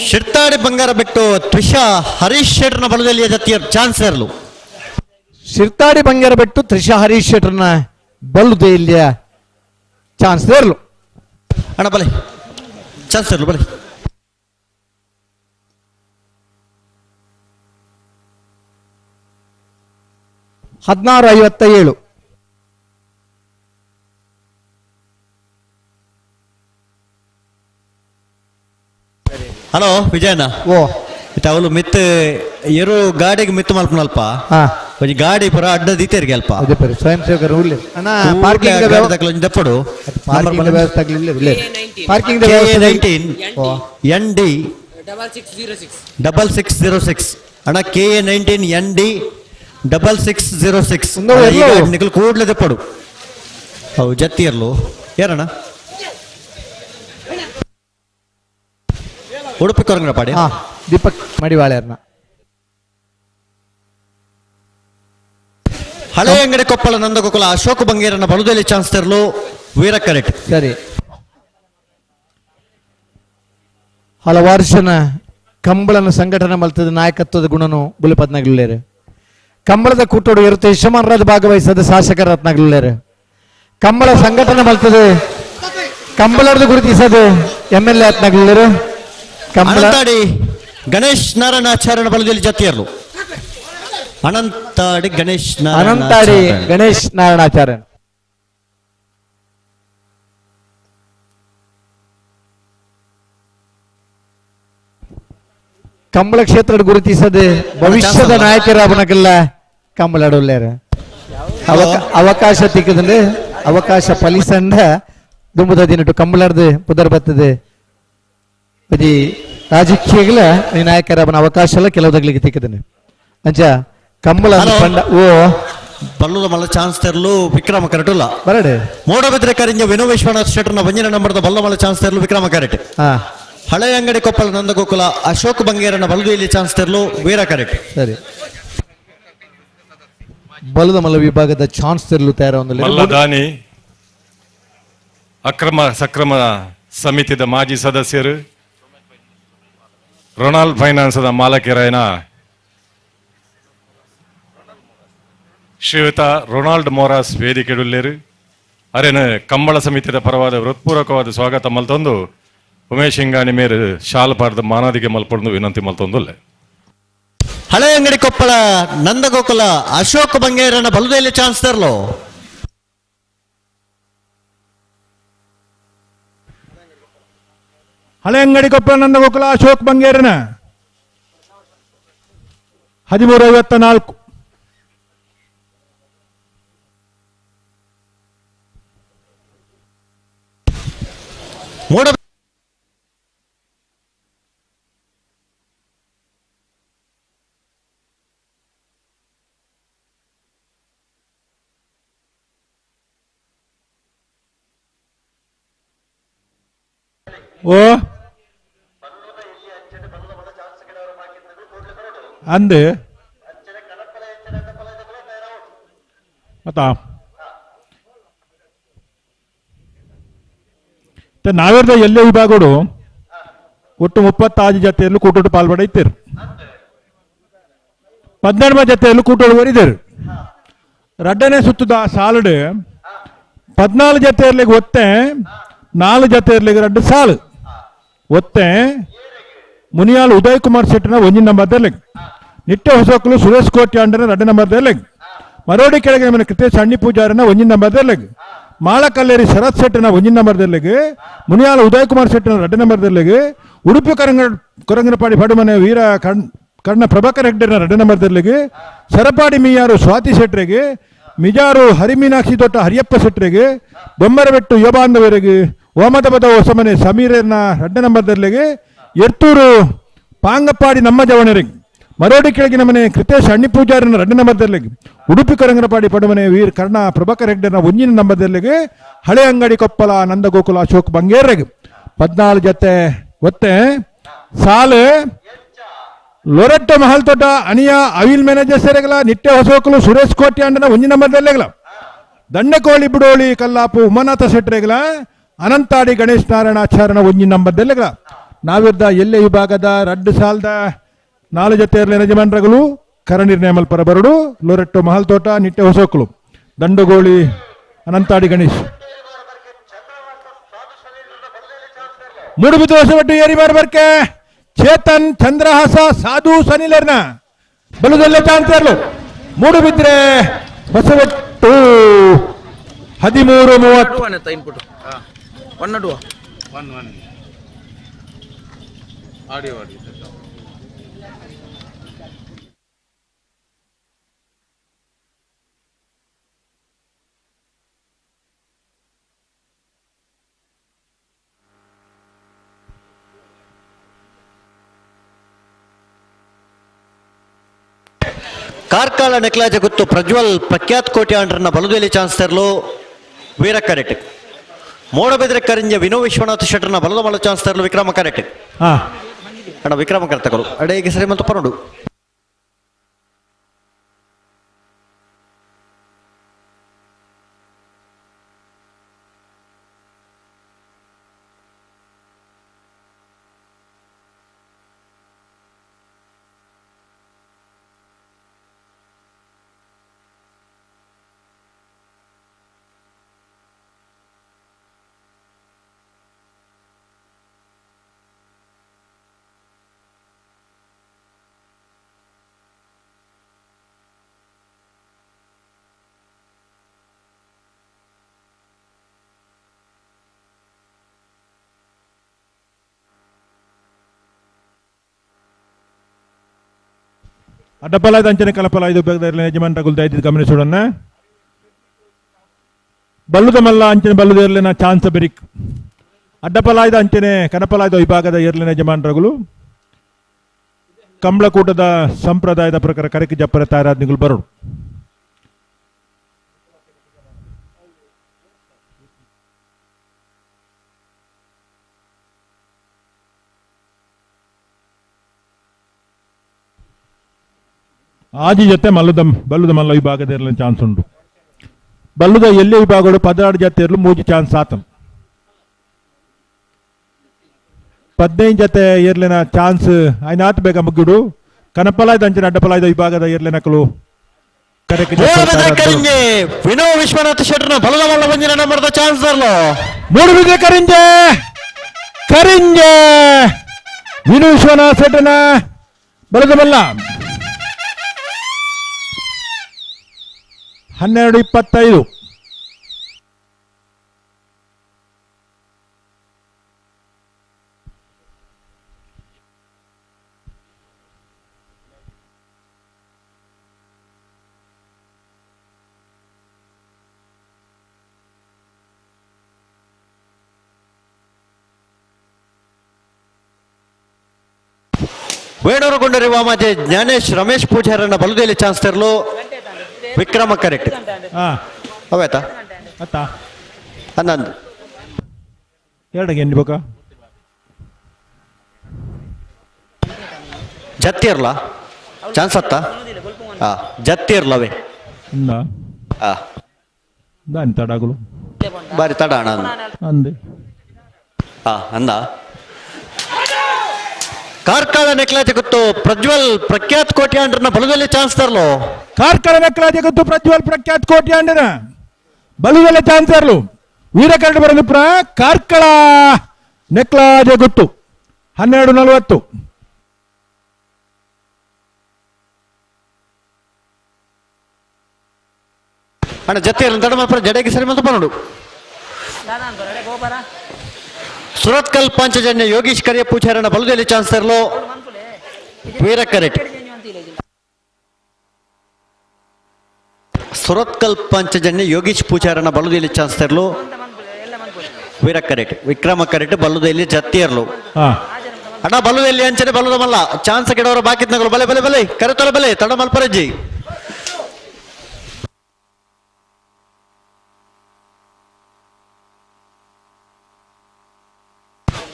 ಶಿರ್ತಾಡಿ ಬಂಗಾರ ಬಿಟ್ಟು ತ್ರಿಷಾ ಹರೀಶ್ ಶೆಟ್ಟರ್ನ ಬಲದಲ್ಲಿ ಜತಿಯ ಚಾನ್ಸ್ ಇರಲು. ಶಿರ್ತಾಡಿ ಬಂಗಾರ ಬಿಟ್ಟು ತ್ರಿಷಾ ಹರೀಶ್ ಶೆಟ್ಟರ್ನ ಬಲುದೆಲ್ಲಿಯ ಚಾನ್ಸ್ ಇರಲು. ಅಣ್ಣ ಬಲೆ ಚಾನ್ಸ್ ಇರಲು ಬಲೆ. 16:57. Hello ವಿಜಯಣ್ಣ. ಓ ಇತ್ತ ಅವಳು ಮಿತ್ ಏರು ಗಾಡಿಗೆ ಮಿತ್ತು ಮಲ್ಪನಲ್ಪ ಒಂಜಿ ಗಾಡಿ ಪೂರ ಅಡ್ಡ ದೀತೇರಿಗೆ ಅಲ್ಪ ಸ್ವಯಂ ಸೇವಕರು ಅಣ್ಣ ಪಾರ್ಕಿಂಗ್ ದಪ್ಪಡು ಪಾರ್ಕಿಂಗ್ ವ್ಯವಸ್ಥೆ ಆಗಲಿಲ್ಲ. ಪಾರ್ಕಿಂಗ್ ವ್ಯವಸ್ಥೆ N D 6606 ಅಣ್ಣ KA 19 ND 6606 ನಿಕಲ್ ಕೂಡ್ಲೆ ದಪ್ಪಡು. ಅವು ಜತ್ತಿ ಇರ್ಲು ಯಾರಣ್ಣ ಉಡುಪಿ ಕೊರಂಗನಪಾಡಿ ದೀಪಕ್ ಮಡಿವಾಳ್ಯರ್ನ. ಹಳೆ ಅಂಗಡಿ ಕೊಪ್ಪಳ ನಂದಗೋಕುಲ ಅಶೋಕ್ ಬಂಗೇರನ ಬಲುದಲ್ಲಿ ಚಾನ್ಸ್ ತರಲು ವೀರ ಕರೆಕ್ಟ್. ಸರಿ, ಹಲವಾರು ಜನ ಕಂಬಳನ ಸಂಘಟನೆ ಮಲ್ತದ ನಾಯಕತ್ವದ ಗುಣನು ಬುಲಿಪತ್ನಾಗ್ಲಿಲ್ಲೇರು. ಕಂಬಳದ ಕೂಟೋಡು ಇರುತ್ತೆ ಯಶಮಾನರಾಜ್ ಭಾಗವಹಿಸದ ಶಾಸಕರ ರತ್ನಾಗ್ಲಿಲ್ಲೇರು. ಕಂಬಳ ಸಂಘಟನೆ ಮಲ್ತದೆ ಕಂಬಳದ ಗುರುತಿಸದು M L A ಆತ್ನಾಗ್ಲಿಲ್ಲೇರು. Kambala Ganesh ನಾರಾಯಣಾಚಾರ್ಯನ ಬಲದಲ್ಲಿ ಜತಿಯರ್ಲು Anantadi Ganesh Anantadi Ganesh Narayanacharya. Kambala ಕ್ಷೇತ್ರ ಗುರುತಿಸದೆ ಭವಿಷ್ಯದ ನಾಯಕರಾಬನಕ್ಕೆಲ್ಲ ಕಂಬಳಾಡೋಲ್ಲೇರ ಅವಕಾಶ ತಿಕ್ಕದಂದ್ರೆ ಅವಕಾಶ ಫಲಿಸಂಡ ದುಂಬುದ ದಿನಟು ಕಂಬಳಾಡ್ದು ಪುದರ್ ಬರ್ತದೆ ಬದಿ ರಾಜಕೀಯಗಳ ನಾಯಕರಾಬನ ಅವಕಾಶ ಎಲ್ಲ ಕೆಲವುದಗಳಿಗೆ ತಿಕ್ಕದನೆ ಅಂಚ ಕಂಬಳ ಪಂಡ ಓ ಬಲ್ಲುದ ಮಲ್ಲ ಚಾನ್ಸ್ ತರಲು ವಿಕ್ರಮ ಕರೆಟುಲ್ಲ ಬರಡೆ ಮೋಡಬಿದ್ರೆ ಕರಿಂಜ ವಿನೋ ವಿಶ್ವನಾಥ್ ಶೆಟ್ಟರ್ನ ಒಂಜಿನ ನಂಬರ್ದ ಬಲ್ಲ ಮಲ್ಲ ಚಾನ್ಸ್ ತರಲು ವಿಕ್ರಮ ಕರೆಟ್. ಹಳೆ ಅಂಗಡಿ ಕೊಪ್ಪಳ ನಂದಗೋಕುಲ ಅಶೋಕ್ ಬಂಗೇರನ ಬಲುದೆಯಲ್ಲಿ ಚಾನ್ಸ್ ತರಲು ವೀರ ಕರೆಕ್ಟ್. ಸರಿ, ಬಲದ ಮಲ್ಲ ವಿಭಾಗದ ಚಾನ್ಸ್ ತರಲು ತಯಾರ ಅಕ್ರಮ ಸಕ್ರಮ ಸಮಿತಿದ ಮಾಜಿ ಸದಸ್ಯರು ರೊನಾಲ್ಡ್ ಫೈನಾನ್ಸ್ದ ಮಾಲಕರಾಯನ ಶ್ರೀಯುತ ರೊನಾಲ್ಡ್ ಮೋರಾಸ್ ವೇದಿಕೆಡುಲ್ಲೇರು ಅರೆನ ಕಂಬಳ ಸಮಿತಿದ ಪರವಾದ ಹೃತ್ಪೂರ್ವಕವಾದ ಸ್ವಾಗತ ಮಲ್ತೊಂದು ಉಮೇಶ್ ಹಿಂಗಾಣಿ ಮೇರು ಶಾಲ್ ಪಾರ್ದ ಮಾನಾದಿಗೆ ಮಲ್ಪೊಂದು ವಿನಂತಿ ಮಲ್ತೊಂದುಲ್ಲೆ. ಹಳೆ ಅಂಗಡಿ ಕೊಪ್ಪಳ ನಂದಗೋಕುಲ ಅಶೋಕ್ ಬಂಗೇರನ ಬಲುದೆಯಲ್ಲಿ ಚಾನ್ಸ್ ತರಲು ಹಳೆ ಅಂಗಡಿ ಕೊಪ್ಪಳ ನಂದಗೋಕುಲ ಅಶೋಕ್ ಬಂಗೇರನ 13:54. ಮೋಡ ಓ ಅಂದೆ ಮತ್ತ ನಾವೇರ್ದ ಎಲ್ಲೇ ವಿಭಾಗಡು ಒಟ್ಟು 36 ಜತೆಯಲ್ಲೂ ಕೂಟೋಡು ಪಾಲ್ಪಡ ಇತ್ತೇರು. 12 ಜತೆಯಲ್ಲೂ ಕೂಟೋಡು ಬರಿದೇರು. ರಡ್ಡನೇ ಸುತ್ತದ ಸಾಲುಡು 14 ಜತೆಯಲ್ಲಿಗೆ ಒತ್ತೆ 4 ಜತೆಯಲ್ಲಿಗೆ 2 ಸಾಲು ಒತ್ತೆ ಮುನಿಯಾಲ್ ಉದಯ್ ಕುಮಾರ್ ಶೆಟ್ಟಿನ 1 ನಂಬರ್ದಲ್ಲಿ, ನಿಟ್ಟೆ ಹೊಸಕಲು ಸುರೇಶ್ ಕೋಟಿ ಅಂಡನ 2 ನಂಬರ್ದಲ್ಲಿ, ಮರೋಡಿ ಕೆಳಗೆ ಮನೆ ಕೃತೇಶ್ ಅಣ್ಣಿ ಪೂಜಾರನ 1 ನಂಬರ್ದಲ್ಲಿ, ಮಾಳಕಲ್ಲೇರಿ ಶರತ್ ಶೆಟ್ಟಿನ 1 ನಂಬರ್ದಲ್ಲಿ, ಮುನಿಯಾಲ್ ಉದಯ್ ಕುಮಾರ್ ಶೆಟ್ಟಿನ 2 ನಂಬರ್ದಲ್ಲಿ, ಉಡುಪಿ ಕೊರಂಗನಪಾಡಿ ಪಡುಮನೆ ವೀರ ಕರ್ಣ ಪ್ರಭಾಕರ್ ಹೆಗ್ಡೆನ 2 ನಂಬರ್ದಲ್ಲಿ, ಸರಪಾಡಿ ಮೀಯಾರು ಸ್ವಾತಿ ಶೆಟ್ಟರಿಗೆ, ಮಿಜಾರು ಹರಿಮೀನಾಕ್ಷಿ ತೋಟ ಹರಿಯಪ್ಪ ಶೆಟ್ಟರಿಗೆ, ಬೊಮ್ಮರಬೆಟ್ಟು ಯೋಬಾಂಧವರಿಗೆ, ಓಮದಬದ ಹೊಸಮನೆ ಸಮೀರನ 2 ನಂಬರ್ದಲ್ಲಿ, ಎರ್ತೂರು ಪಾಂಗಪ್ಪಾಡಿ ನಮ್ಮ ಜವಣರಿಗೆ, ಮರೋಡಿ ಕೆಳಗಿನ ಮನೆ ಕೃತೇಶ್ ಅಣ್ಣಿ ಪೂಜಾರನ 2 ನಂಬರ್ದಲ್ಲಿ, ಉಡುಪಿ ಕೊರಂಗನಪಾಡಿ ಪಡುಮನೆ ವೀರ್ ಕರ್ಣ ಪ್ರಭಾಕರ್ ಹೆಗ್ಡೆನ 1 ನಂಬರ್ದಲ್ಲಿ, ಹಳೆ ಅಂಗಡಿ ಕೊಪ್ಪಳ ನಂದಗೋಕುಲ ಅಶೋಕ್ ಬಂಗೇರಿಗೆ 14 ಜತೆ ಒತ್ತೆ ಸಾಲು ಲೊರೆಟ್ಟ ಮಹಲ್ ತೋಟ ಅಣಿಯ ಅವಿಲ್ ಮ್ಯಾನೇಜರ್ ಸೇರೆಗಲ, ನಿಟ್ಟೆ ಹೊಸೋಕಲು ಸುರೇಶ್ ಕೋಟಿ ಅಂಡನ 1 ನಂಬರ್ದಲ್ಲೆಗಲ, ದಂಡಕೋಳಿ ಬಿಡೋಳಿ ಕಲ್ಲಾಪು ಉಮಾನಾಥ ಶೆಟ್ಟರೆಗಲ, ಅನಂತಾಡಿ ಗಣೇಶ್ ನಾರಾಯಣಾಚಾರ್ಯನ 1 ನಂಬರ್ದಲ್ಲೆಗಲ. ನಾವಿದ್ದ ಎಲ್ಲೆ ವಿಭಾಗದ 2 ಸಾಲದ 4 ಜತೆಯರ್ಲೆ ಯಜಮಾನರುಗಳು ಕರ ನಿರ್ಣಯ ಮಲ್ಪರ ಬರಡು ಲೊರೆಟ್ಟೋ ಮಹಲ್ ತೋಟ ನಿಟ್ಟೆ ಹೊಸೋಕಲು ದಂಡಗೋಳಿ ಅನಂತಾಡಿ ಗಣೇಶ್. ಮೂಡುಬಿದ್ದು ಹೊಸಬಟ್ಟು ಏರಿ ಬರ್ಬರ್ಕೆ ಚೇತನ್ ಚಂದ್ರಹಾಸ ಸಾಧು ಸನಿಲರ್ನ ಬಲುದಲ್ಲೇ ಚಾನ್ಸರ್ಲು. Moodbidri Hosavettu 13:30. Input one two one one audio audio. Karkala Neklaje Guttu Prajwal Prakhyath ಕೋಟಿ ಆಂಡ್ರನ್ನ ಬಲುದೇಲಿ ಚಾನ್ಸ್ಟರ್ಲು ವೀರ ಕರೆಟ್. ಮೋಡಬೆದ್ರೆ ಕರಿಂಜ ವಿನೋ ವಿಶ್ವನಾಥ್ ಶೆಟ್ಟರ್ನ ಬಲದ ಮಲ ಚಾನ್ಸ್ಟರ್ಲು ವಿಕ್ರಮ ಕರೆಟ್. ಅಣ್ಣ ವಿಕ್ರಮ ಕರ್ತಕರು ಅಡೇಗೆ ಸರಿ ಮತ್ತು ಪರೋಡು. ಅಡ್ಡಪಲಾಯ್ದು ಅಂಚನೆ ಕಲಪಲಾಯ್ದು ಬೇಗದ ಯಜಮಾನ್ರಗುಲ್ ದಯದಿದ್ದು ಗಮನಿಸೋಣ. ಬಲ್ಲುದ ಮಲ್ಲ ಅಂಚನೆ ಬಲ್ಲುದ ಇರ್ಲಿನ ಚಾನ್ಸ್ ಬೆರಿಕ್. ಅಡ್ಡಪಲಾಯ್ದ ಅಂಚನೆ ಕನಪಲಾಯ್ದ ವಿಭಾಗದ ಇರ್ಲಿನ ಯಜಮಾನ್ರಗುಲು ಕಂಬಳಕೂಟದ ಸಂಪ್ರದಾಯದ ಪ್ರಕಾರ ಕರಕಿ ಜಪ್ಪರ ತಯಾರಾದ್ನಿಗಳು ಬರೋಡು. ಆಜಿ ಜೊತೆ ಮಲ್ಲದ ಬಲ್ಲುದ ಮಲ್ಲ ವಿಭಾಗದ ಇರಲಿನ ಚಾನ್ಸ್ ಉಂಟು. ಬಲ್ಲುದ ಎಲ್ಲಿ ವಿಭಾಗಗಳು 16 ಜೊತೆ ಇರಲು 3 ಚಾನ್ಸ್ ಆತನ್. 15 ಜೊತೆ ಇರ್ಲಿನ ಚಾನ್ಸ್ ಐನಾತ್ ಬೇಗ ಮುಗ್ಗಿಡು. ಕನಪಲಾಯ್ದ ಅಂಚಿನ ಅಡ್ಡಪಲಾಯ್ದ ವಿಭಾಗದ ಇರ್ಲಿನಕಲು ವಿನೋ ವಿಶ್ವನಾಥ್ ಶೆಟ್ಟರ್ನ ಬಲದ ಮಲ್ಲ ಬಂದಿನ ನಂಬರ್ದ ಚಾನ್ಸ್ ತರಲು ಮೂಡುಬಿದ್ರೆ ಕರಿಂಜೆ ಕರಿಂಜೆ ವಿನೋ ವಿಶ್ವನಾಥ್ ಶೆಟ್ಟರ್ನ ಬಲದ ಮಲ್ಲ 12:25. ವೇಣೂರುಗೊಂಡರಿವ ಮಾಜೆ ಜ್ಞಾನೇಶ್ ರಮೇಶ್ ಪೂಜಾರನ್ನ ಬಲುದೇಲಿ ಚಾನ್ಸ್ ತರಲು ವಿಕ್ರಮ ಕರೆಕ್ಟ್. ಅವಾಯ್ತಾ ಹನ್ನೊಂದು ಎರಡಗೆ ಎಣ್ಣೆ ಬೇಕಾ? ಜತ್ತಿ ಇರ್ಲ ಚಾನ್ಸ್ ಅತ್ತ ಜತ್ತಿ ಇರ್ಲವೇ ತಡಗಳು ಬಾರಿ ತಡ ಅಣ್ಣ ಅಂದೆ ಅಂದ. ಕಾರ್ಕಳ ನೆಕ್ಲಾಜೆ ಗೊತ್ತು ಪ್ರಜ್ವಲ್ ಪ್ರಖ್ಯಾತ್ ಕೋಟ್ಯಾಂಡ್ರನ್ನ ಬಲದಲ್ಲಿ ಚಾನ್ಸ್ ತರಲು. ಕಾರ್ಕಳ ನೆಕ್ಲಾಜೆ ಗೊತ್ತು ಪ್ರಜ್ವಲ್ ಪ್ರಖ್ಯಾತ್ ಕೋಟ್ಯಾಂಡ್ರನ ಬಲದಲ್ಲಿ ಚಾನ್ಸ್ ತರಲು ವೀರಕರಡು ಬರದುಪುರ ಕಾರ್ಕಳ ನೆಕ್ಲಾಜೆ ಗೊತ್ತು 12:40. ಅಣ್ಣ ಜೊತೆ ತಡ ಜಡೆಗೆ ಸರಿ ಮತ್ತು ಬರೋಡು. ಸುರತ್ಕಲ್ ಪಾಂಚಜನ್ಯ ಯೋಗೀಶ್ ಕರಿಯ ಪೂಜಾರನ ಬಲದಲ್ಲಿ ಚಾನ್ಸ್ ತರಲು ವೀರ ಕರೆಟ್. ಸುರತ್ಕಲ್ ಪಾಂಚಜನ್ಯ ಯೋಗೀಶ್ ಪೂಜಾರನ ಬಲದಲ್ಲಿ ಚಾನ್ಸ್ ತರಲು ವೀರ ಕರೆಟ್. ವಿಕ್ರಮ ಕರೆಟ್ ಬಲ್ಲುದಲ್ಲಿ ಜತ್ತಿಯರ್ಲು. ಅಣ್ಣ ಬಲ್ಲುದಲ್ಲಿ ಅಂಚನೆ ಬಲ್ಲದ ಮಲ್ಲ ಚಾನ್ಸ್ ಕೆಡವರ ಬಾಕಿತ್ನಗಳು ಬಲೆ ಬಲೆ ಬಲೆ ಕರೆತೊಲ ಬಲೆ ತಡ ಮಲ್ಪರಜ್ಜಿ.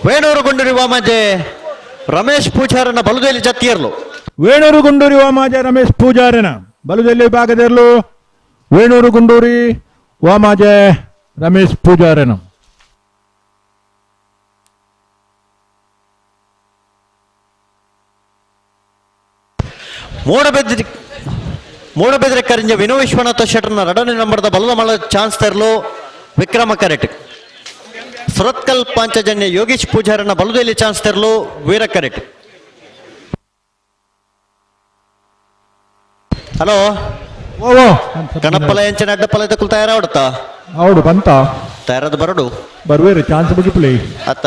ವೇಣೂರು ಗುಂಡೂರಿ ವಾಮಾಜೆ ರಮೇಶ್ ಪೂಜಾರನ ಬಲುದೇಲಿ ಜತ್ತಿಯರ್ಲು. ವೇಣೂರು ಗುಂಡೂರಿ ವಾಮಾಜೆ ರಮೇಶ್ ಪೂಜಾರನ ಬಲುದೇಲಿ ವಿಭಾಗದಿರಲು ವೇಣೂರು ಗುಂಡೂರಿ ವಾಮಾಜೆ ರಮೇಶ್ ಪೂಜಾರನ. ಮೂಡಬೆದ್ರೆ ಕರಿಂಜ ವಿನೋ ವಿಶ್ವನಾಥ ಶೆಟ್ಟರ್ನ ಎರಡನೇ ನಂಬರ್ದ ಬಲದ ಮಳ ಚಾನ್ಸ್ ತರಲು ವಿಕ್ರಮ ಕರೆಟ್. ಸುರತ್ಕಲ್ ಪಾಂಚಜನ್ಯ ಯೋಗೀಶ್ ಪೂಜಾರನ ಬಲುದೇಲಿ ಚಾನ್ಸ್ ತರಲು ವೀರ ಕರೆಟ್. ಹಲೋ ಕಣಪ್ಪಲ ಎಂಚಿನ ಅಡ್ಡಪ್ಪಲ ತಕ್ಕಲು ತಯಾರಾವಡುತ್ತಾ ಹೌದು ಬಂತ ತಯಾರಾದ ಬರಡು ಬರುವೇರು ಚಾನ್ಸ್ ಬುಗ್ಗಿಪ್ಲಿ ಅತ್ತ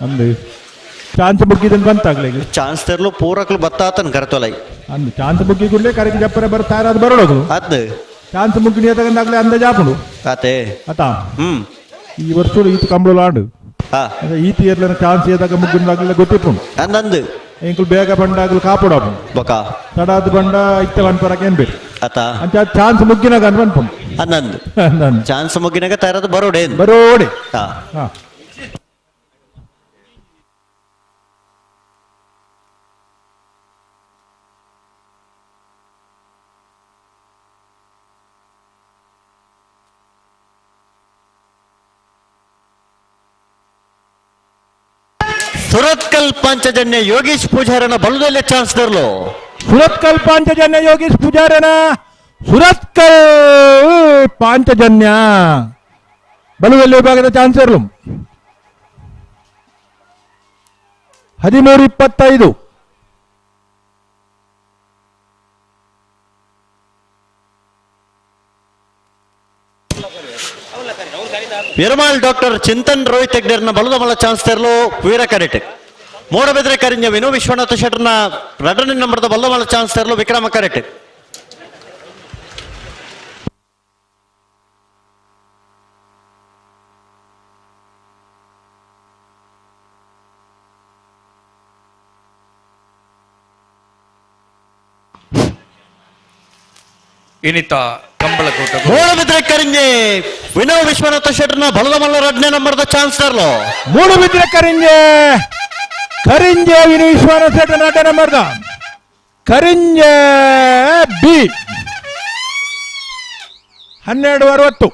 ಅಂದು ಚಾನ್ಸ್ ಬುಗ್ಗಿದನ್ ಬಂತಾಗ್ಲಿ ಚಾನ್ಸ್ ತೆರಲು ಪೂರಕ್ಲು ಬತ್ತಾತನ್ ಕರೆತೊಲೈ ಅಂದು ಚಾನ್ಸ್ ಬುಗ್ಗಿ ಕೂಡಲೇ ಕರೆಗೆ ಜಪ್ಪರೆ ಬರ್ ತಯಾರಾದ ಬರೋಡು ಅದ್ ಚಾನ್ಸ್ ಮುಗ್ಗಿ ತಗೊಂಡಾಗ್ಲೇ ಅಂದಾಜಾಪುಂಡು ಆತೆ ಅತ ಈ ವರ್ಷ ಈತ ಕಂಬಳು ಆಂಡು ಈತ ಇರ್ಲಿನ ಚಾನ್ಸ್ ಏದಾಗ ಮುಗ್ಗಿನಾಗ್ಲೇ ಗೊತ್ತಿಪ್ಪುಂಡು ಅಂದಂದು ಎಂಕುಲು ಬೇಗ ಬಂಡಾಗ್ಲು ಕಾಪುಡಾಪುಂಡು ಬೊಕ ತಡಾದ ಬಂಡ ಇತ್ತ ವನ್ಪರಕ್ಕೆ ಏನ್ ಬೇಕು ಅತ ಅಂಚ ಚಾನ್ಸ್ ಮುಗ್ಗಿನಾಗ ಅನ್ಪುಂಡು ಅಂದಂದು ಚಾನ್ಸ್ ಮುಗ್ಗಿನಾಗ ತಯಾರಾದ ಬರೋಡೆ ಬರೋಡೆ ಹಾ ಸುರತ್ಕಲ್ ಪಾಂಚಜನ್ಯ ಯೋಗೇಶ್ ಪೂಜಾರನ ಬಲದಲ್ಲಿ ಚಾನ್ಸ್ ದರ್ಲು ಸುರತ್ಕಲ್ ಪಾಂಚಜನ್ಯ ಯೋಗೇಶ್ ಪೂಜಾರನ ಸುರತ್ಕಲ್ ಪಾಂಚಜನ್ಯ ಬಲದಲ್ಲಿ ವಿಭಾಗದ ಚಾನ್ಸರ್ಲು 13:25. ಪೆರುಮಾಳ್ ಡಾಕ್ಟರ್ ಚಿಂತನ್ ರೋಹಿತ್ ಹೆಗ್ಡೆರ್ನ ಬಲದ ಮಲ್ಲ ಚಾನ್ಸ್ ತೆರಲು ವೀರ ಕರೆಟ್ ಮೂಡಬೆದ್ರೆ ಕರಿಂಜ ವಿನು ವಿಶ್ವನಾಥ ಶೆಟ್ಟರ್ನ ರಡನೇ ನಂಬರ್ದ ಬಲದ ಮಲ್ಲ ಚಾನ್ಸ್ ತೆರಲು ವಿಕ್ರಮ ಕರೆಟ್. ಇನಿತ ಕಂಬಳಕೂಟ ಮೂಡಬಿದ್ರೆ ಕರಿಂಜೆ ವಿನೋ ವಿಶ್ವನಾಥ ಶೆಟ್ಟರ್ನ ಬಲದ ಮಲ್ಲ ರಡ್ನೇ ನಂಬರ್ದ ಚಾನ್ಸ್ ತರಲು ಮೂಡಬಿದ್ರೆ ಕರಿಂಜೆ ಕರಿಂಜೆ ವಿನೋ ವಿಶ್ವನಾಥ ಶೆಟ್ಟರ್ನ ರಡ್ನೇ ನಂಬರ್ದ ಕರಿಂಜೆ ಬಿ 12:60.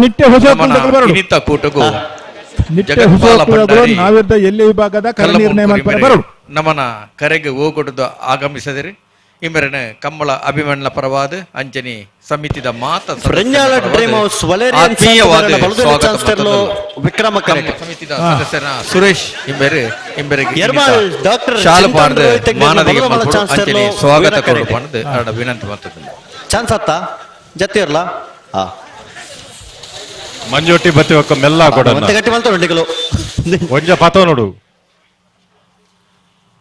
ನಿಟ್ಟೆ ಹೊಸ ಇನಿತ ಕೂಟಗೂ ನಾವಿದ್ದ ಎಲ್ಲಿ ವಿಭಾಗದ ಕರೆ ನಿರ್ಣಯ ಬರೋಡು ನಮನ ಕರೆಗೆ ಹೋಗೊಡುದು ಆಗಮಿಸದಿರಿ ಇಮರನ ಕಂಬಳ ಅಭಿಮಾನಿಗಳ ಪರವಾದ ಅಂಜನಿ ಸಮಿತಿದ ಮಾತ ವಿಕ್ರಮ ಸಮಿತಿದ ಸದಸ್ಯರ ಸುರೇಶ್ ಇಂಬೆರೆ ಇಂಬೆರೆಗೆ ಶಾಲು ಮಾನದಿಗೆ ಅಂಜನಿ ಸ್ವಾಗತ ಕೊಡು ಪಂದು ವಿನಂತಿ ಮಾಡ್ತದೆ. ಚಾನ್ಸ್ ಅತ್ತ ಜೊತೆ ಇರಲ್ಲ ಮಂಜೊಟ್ಟಿ ಬತ್ತಿ ಒಕ್ಕ ಮೆಲ್ಲ ಕೊಡ ಒಂಜ ಪತ ನೋಡು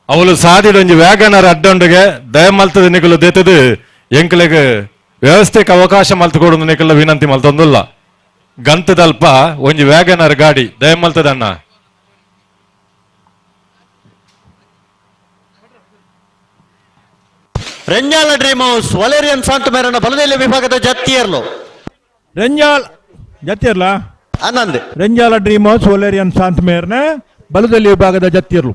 ಅವಳು ಸಾದಿಡೊಂಜಿ ವ್ಯಾಗನರ್ ಅಡ್ಡೊಂಡುಗೆ ದಯಮಲ್ತದ ನಿಕಲು ದೇತದು ಎಂಕಲೆಗ್ ವ್ಯವಸ್ಥೆಗೆ ಅವಕಾಶ ಮಲ್ತುಕೊಡು ನಿಕಲ ವಿನಂತಿ ಮಲ್ತೊಂದುಲ್ಲ ಗಂತದಲ್ಪ ಒಂಜಿ ವ್ಯಾಗನರ್ ಗಾಡಿ ದಯಮಲ್ತದಣ್ಣ. ರೆಂಜಾಲ dream house Valerian ಸಾಂತ ಮೇರನ ಬಲದಲ್ಲಿ ವಿಭಾಗದ ಜತ್ತಿಯರ್ಲು ರೆಂಜಾಲ್ ಜತ್ತಿರ್ಲ ಆನಂದ್ ರೆಂಜಾಲ dream house Valerian ಶಾಂತ ಮೇರ್ನ ಬಲದಲ್ಲಿ ವಿಭಾಗದ ಜತ್ತಿರ್ಲು.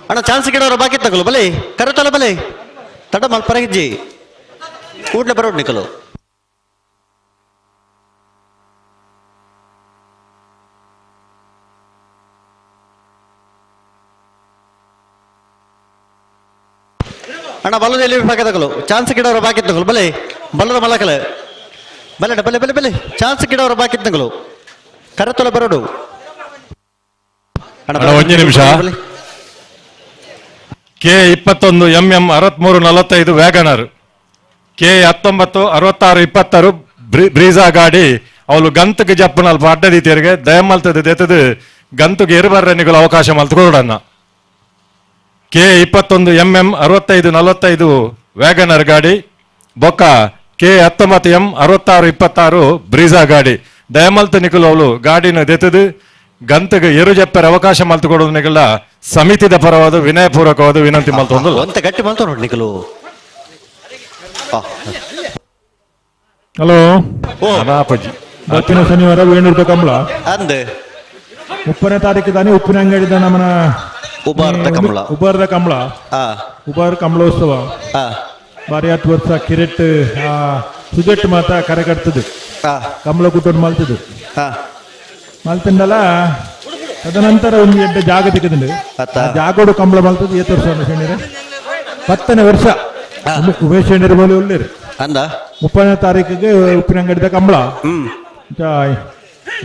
ಅಣ್ಣ ಚಾನ್ಸ್ ಗಿಡವರ ಬಾಕಿ ತಗಲು ಬಲೆ ಕರೆತಲ ಬಲೆ ತಡ ಮಲ್ಪರಗಿಜ್ಜಿ ಕೂಡ್ಲೆ ಬರೋಡ್ ನಿಕಲು. ಅಣ್ಣ ಬಲದಲ್ಲಿ ವಿಭಾಗದಗಳು ಚಾನ್ಸ್ ಗಿಡವರ ಬಾಕಿ ತಗಲು ಬಲೆ ಬಲದ ಮಲಕಲೆ ಬಲೆ ಬಲೆ ಬಲೆ ಬಲೆ ಚಾನ್ಸ್ ಗಿಡವರ ಬಾಕಿ ತಗಲು ಕರೆತೊಲ ಬರೋಡು. ಅಣ್ಣ ಒಂದು ನಿಮಿಷ. K 21 MM 6345 WagonR, K 19 66 26 Brezza ಗಾಡಿ ಅವಳು ಗಂತಕ್ಕೆ ಜಪ್ಪನಲ್ಪ ಅಡ್ಡದೀತಿಯರಿಗೆ ದಯಮಲ್ತದ ದೇತದು ಗಂತುಗೆ ಇರಬಾರ್ರೆ ನಿಗಳು ಅವಕಾಶ ಮಲ್ತುಕೊಡಣ್ಣ. K 21 MM 65 45 WagonR ಗಾಡಿ ಬೊಕ್ಕ K 19 M 66 26 Brezza ಗಾಡಿ ದಯಮಲ್ತ ನಿಕುಲು ಅವಳು ಗಾಡಿನ ದೇತದು ಗಂತಗೆ ಎರು ಜಪ್ಪರ ಅವಕಾಶ ಮಲ್ತುಕೊಡೋದು ನಿಗಲ ಸಮಿತಿದ ಪರವಾದ ವಿನಯಪೂರ್ವಕವಾದ ವಿನಂತಿ ಮಲ್ತೊಂದು ಅಂತ ಗಟ್ಟಿ ಮಲ್ತ ನೋಡಿ ನಿಕಲು. ಹಲೋ ದಕ್ಷಿಣ ಶನಿವಾರ ವೇಣೂರ್ದ ಕಂಬಳ ಅಂದ್ 30ನೇ ತಾರೀಕು ತಾನೇ ಉಪ್ಪಿನ ಅಂಗಡಿದ ನಮ್ಮನ ಉಬಾರ್ದ ಕಂಬಳ ಉಬಾರ್ದ ಕಂಬಳ ಉಬಾರ್ ಕಂಬಳೋತ್ಸವ ಬಾರಿ 10 ವರ್ಷ ಕಿರೆಟ್ ಸುಜೆಟ್ ಮಾತ ಕರೆ ಕಟ್ತದೆ ಕಂಬಳ ಕೂಟೋಡ್ ಮಲ್ತದು ಮಲ್ತಂಡಲ ತದನಂತರ ಒಂದು ಎಡ್ಡೆ ಜಾಗ ತಿಕ್ಕದಂಡು ಜಾಗೋಡು ಕಂಬಳ ಮಲ್ತದ ಏತ್ ವರ್ಷ ಶೆಣ್ಣಿರೆ 10ನೇ ವರ್ಷ ಉಮೇಶ್ ಶೆಣ್ಣಿರ ಬೋಲಿ ಉಳ್ಳೇರು ಅಂದ 30ನೇ ತಾರೀಕಿಗೆ ಉಪ್ಪಿನಂಗಡಿದ ಕಂಬಳ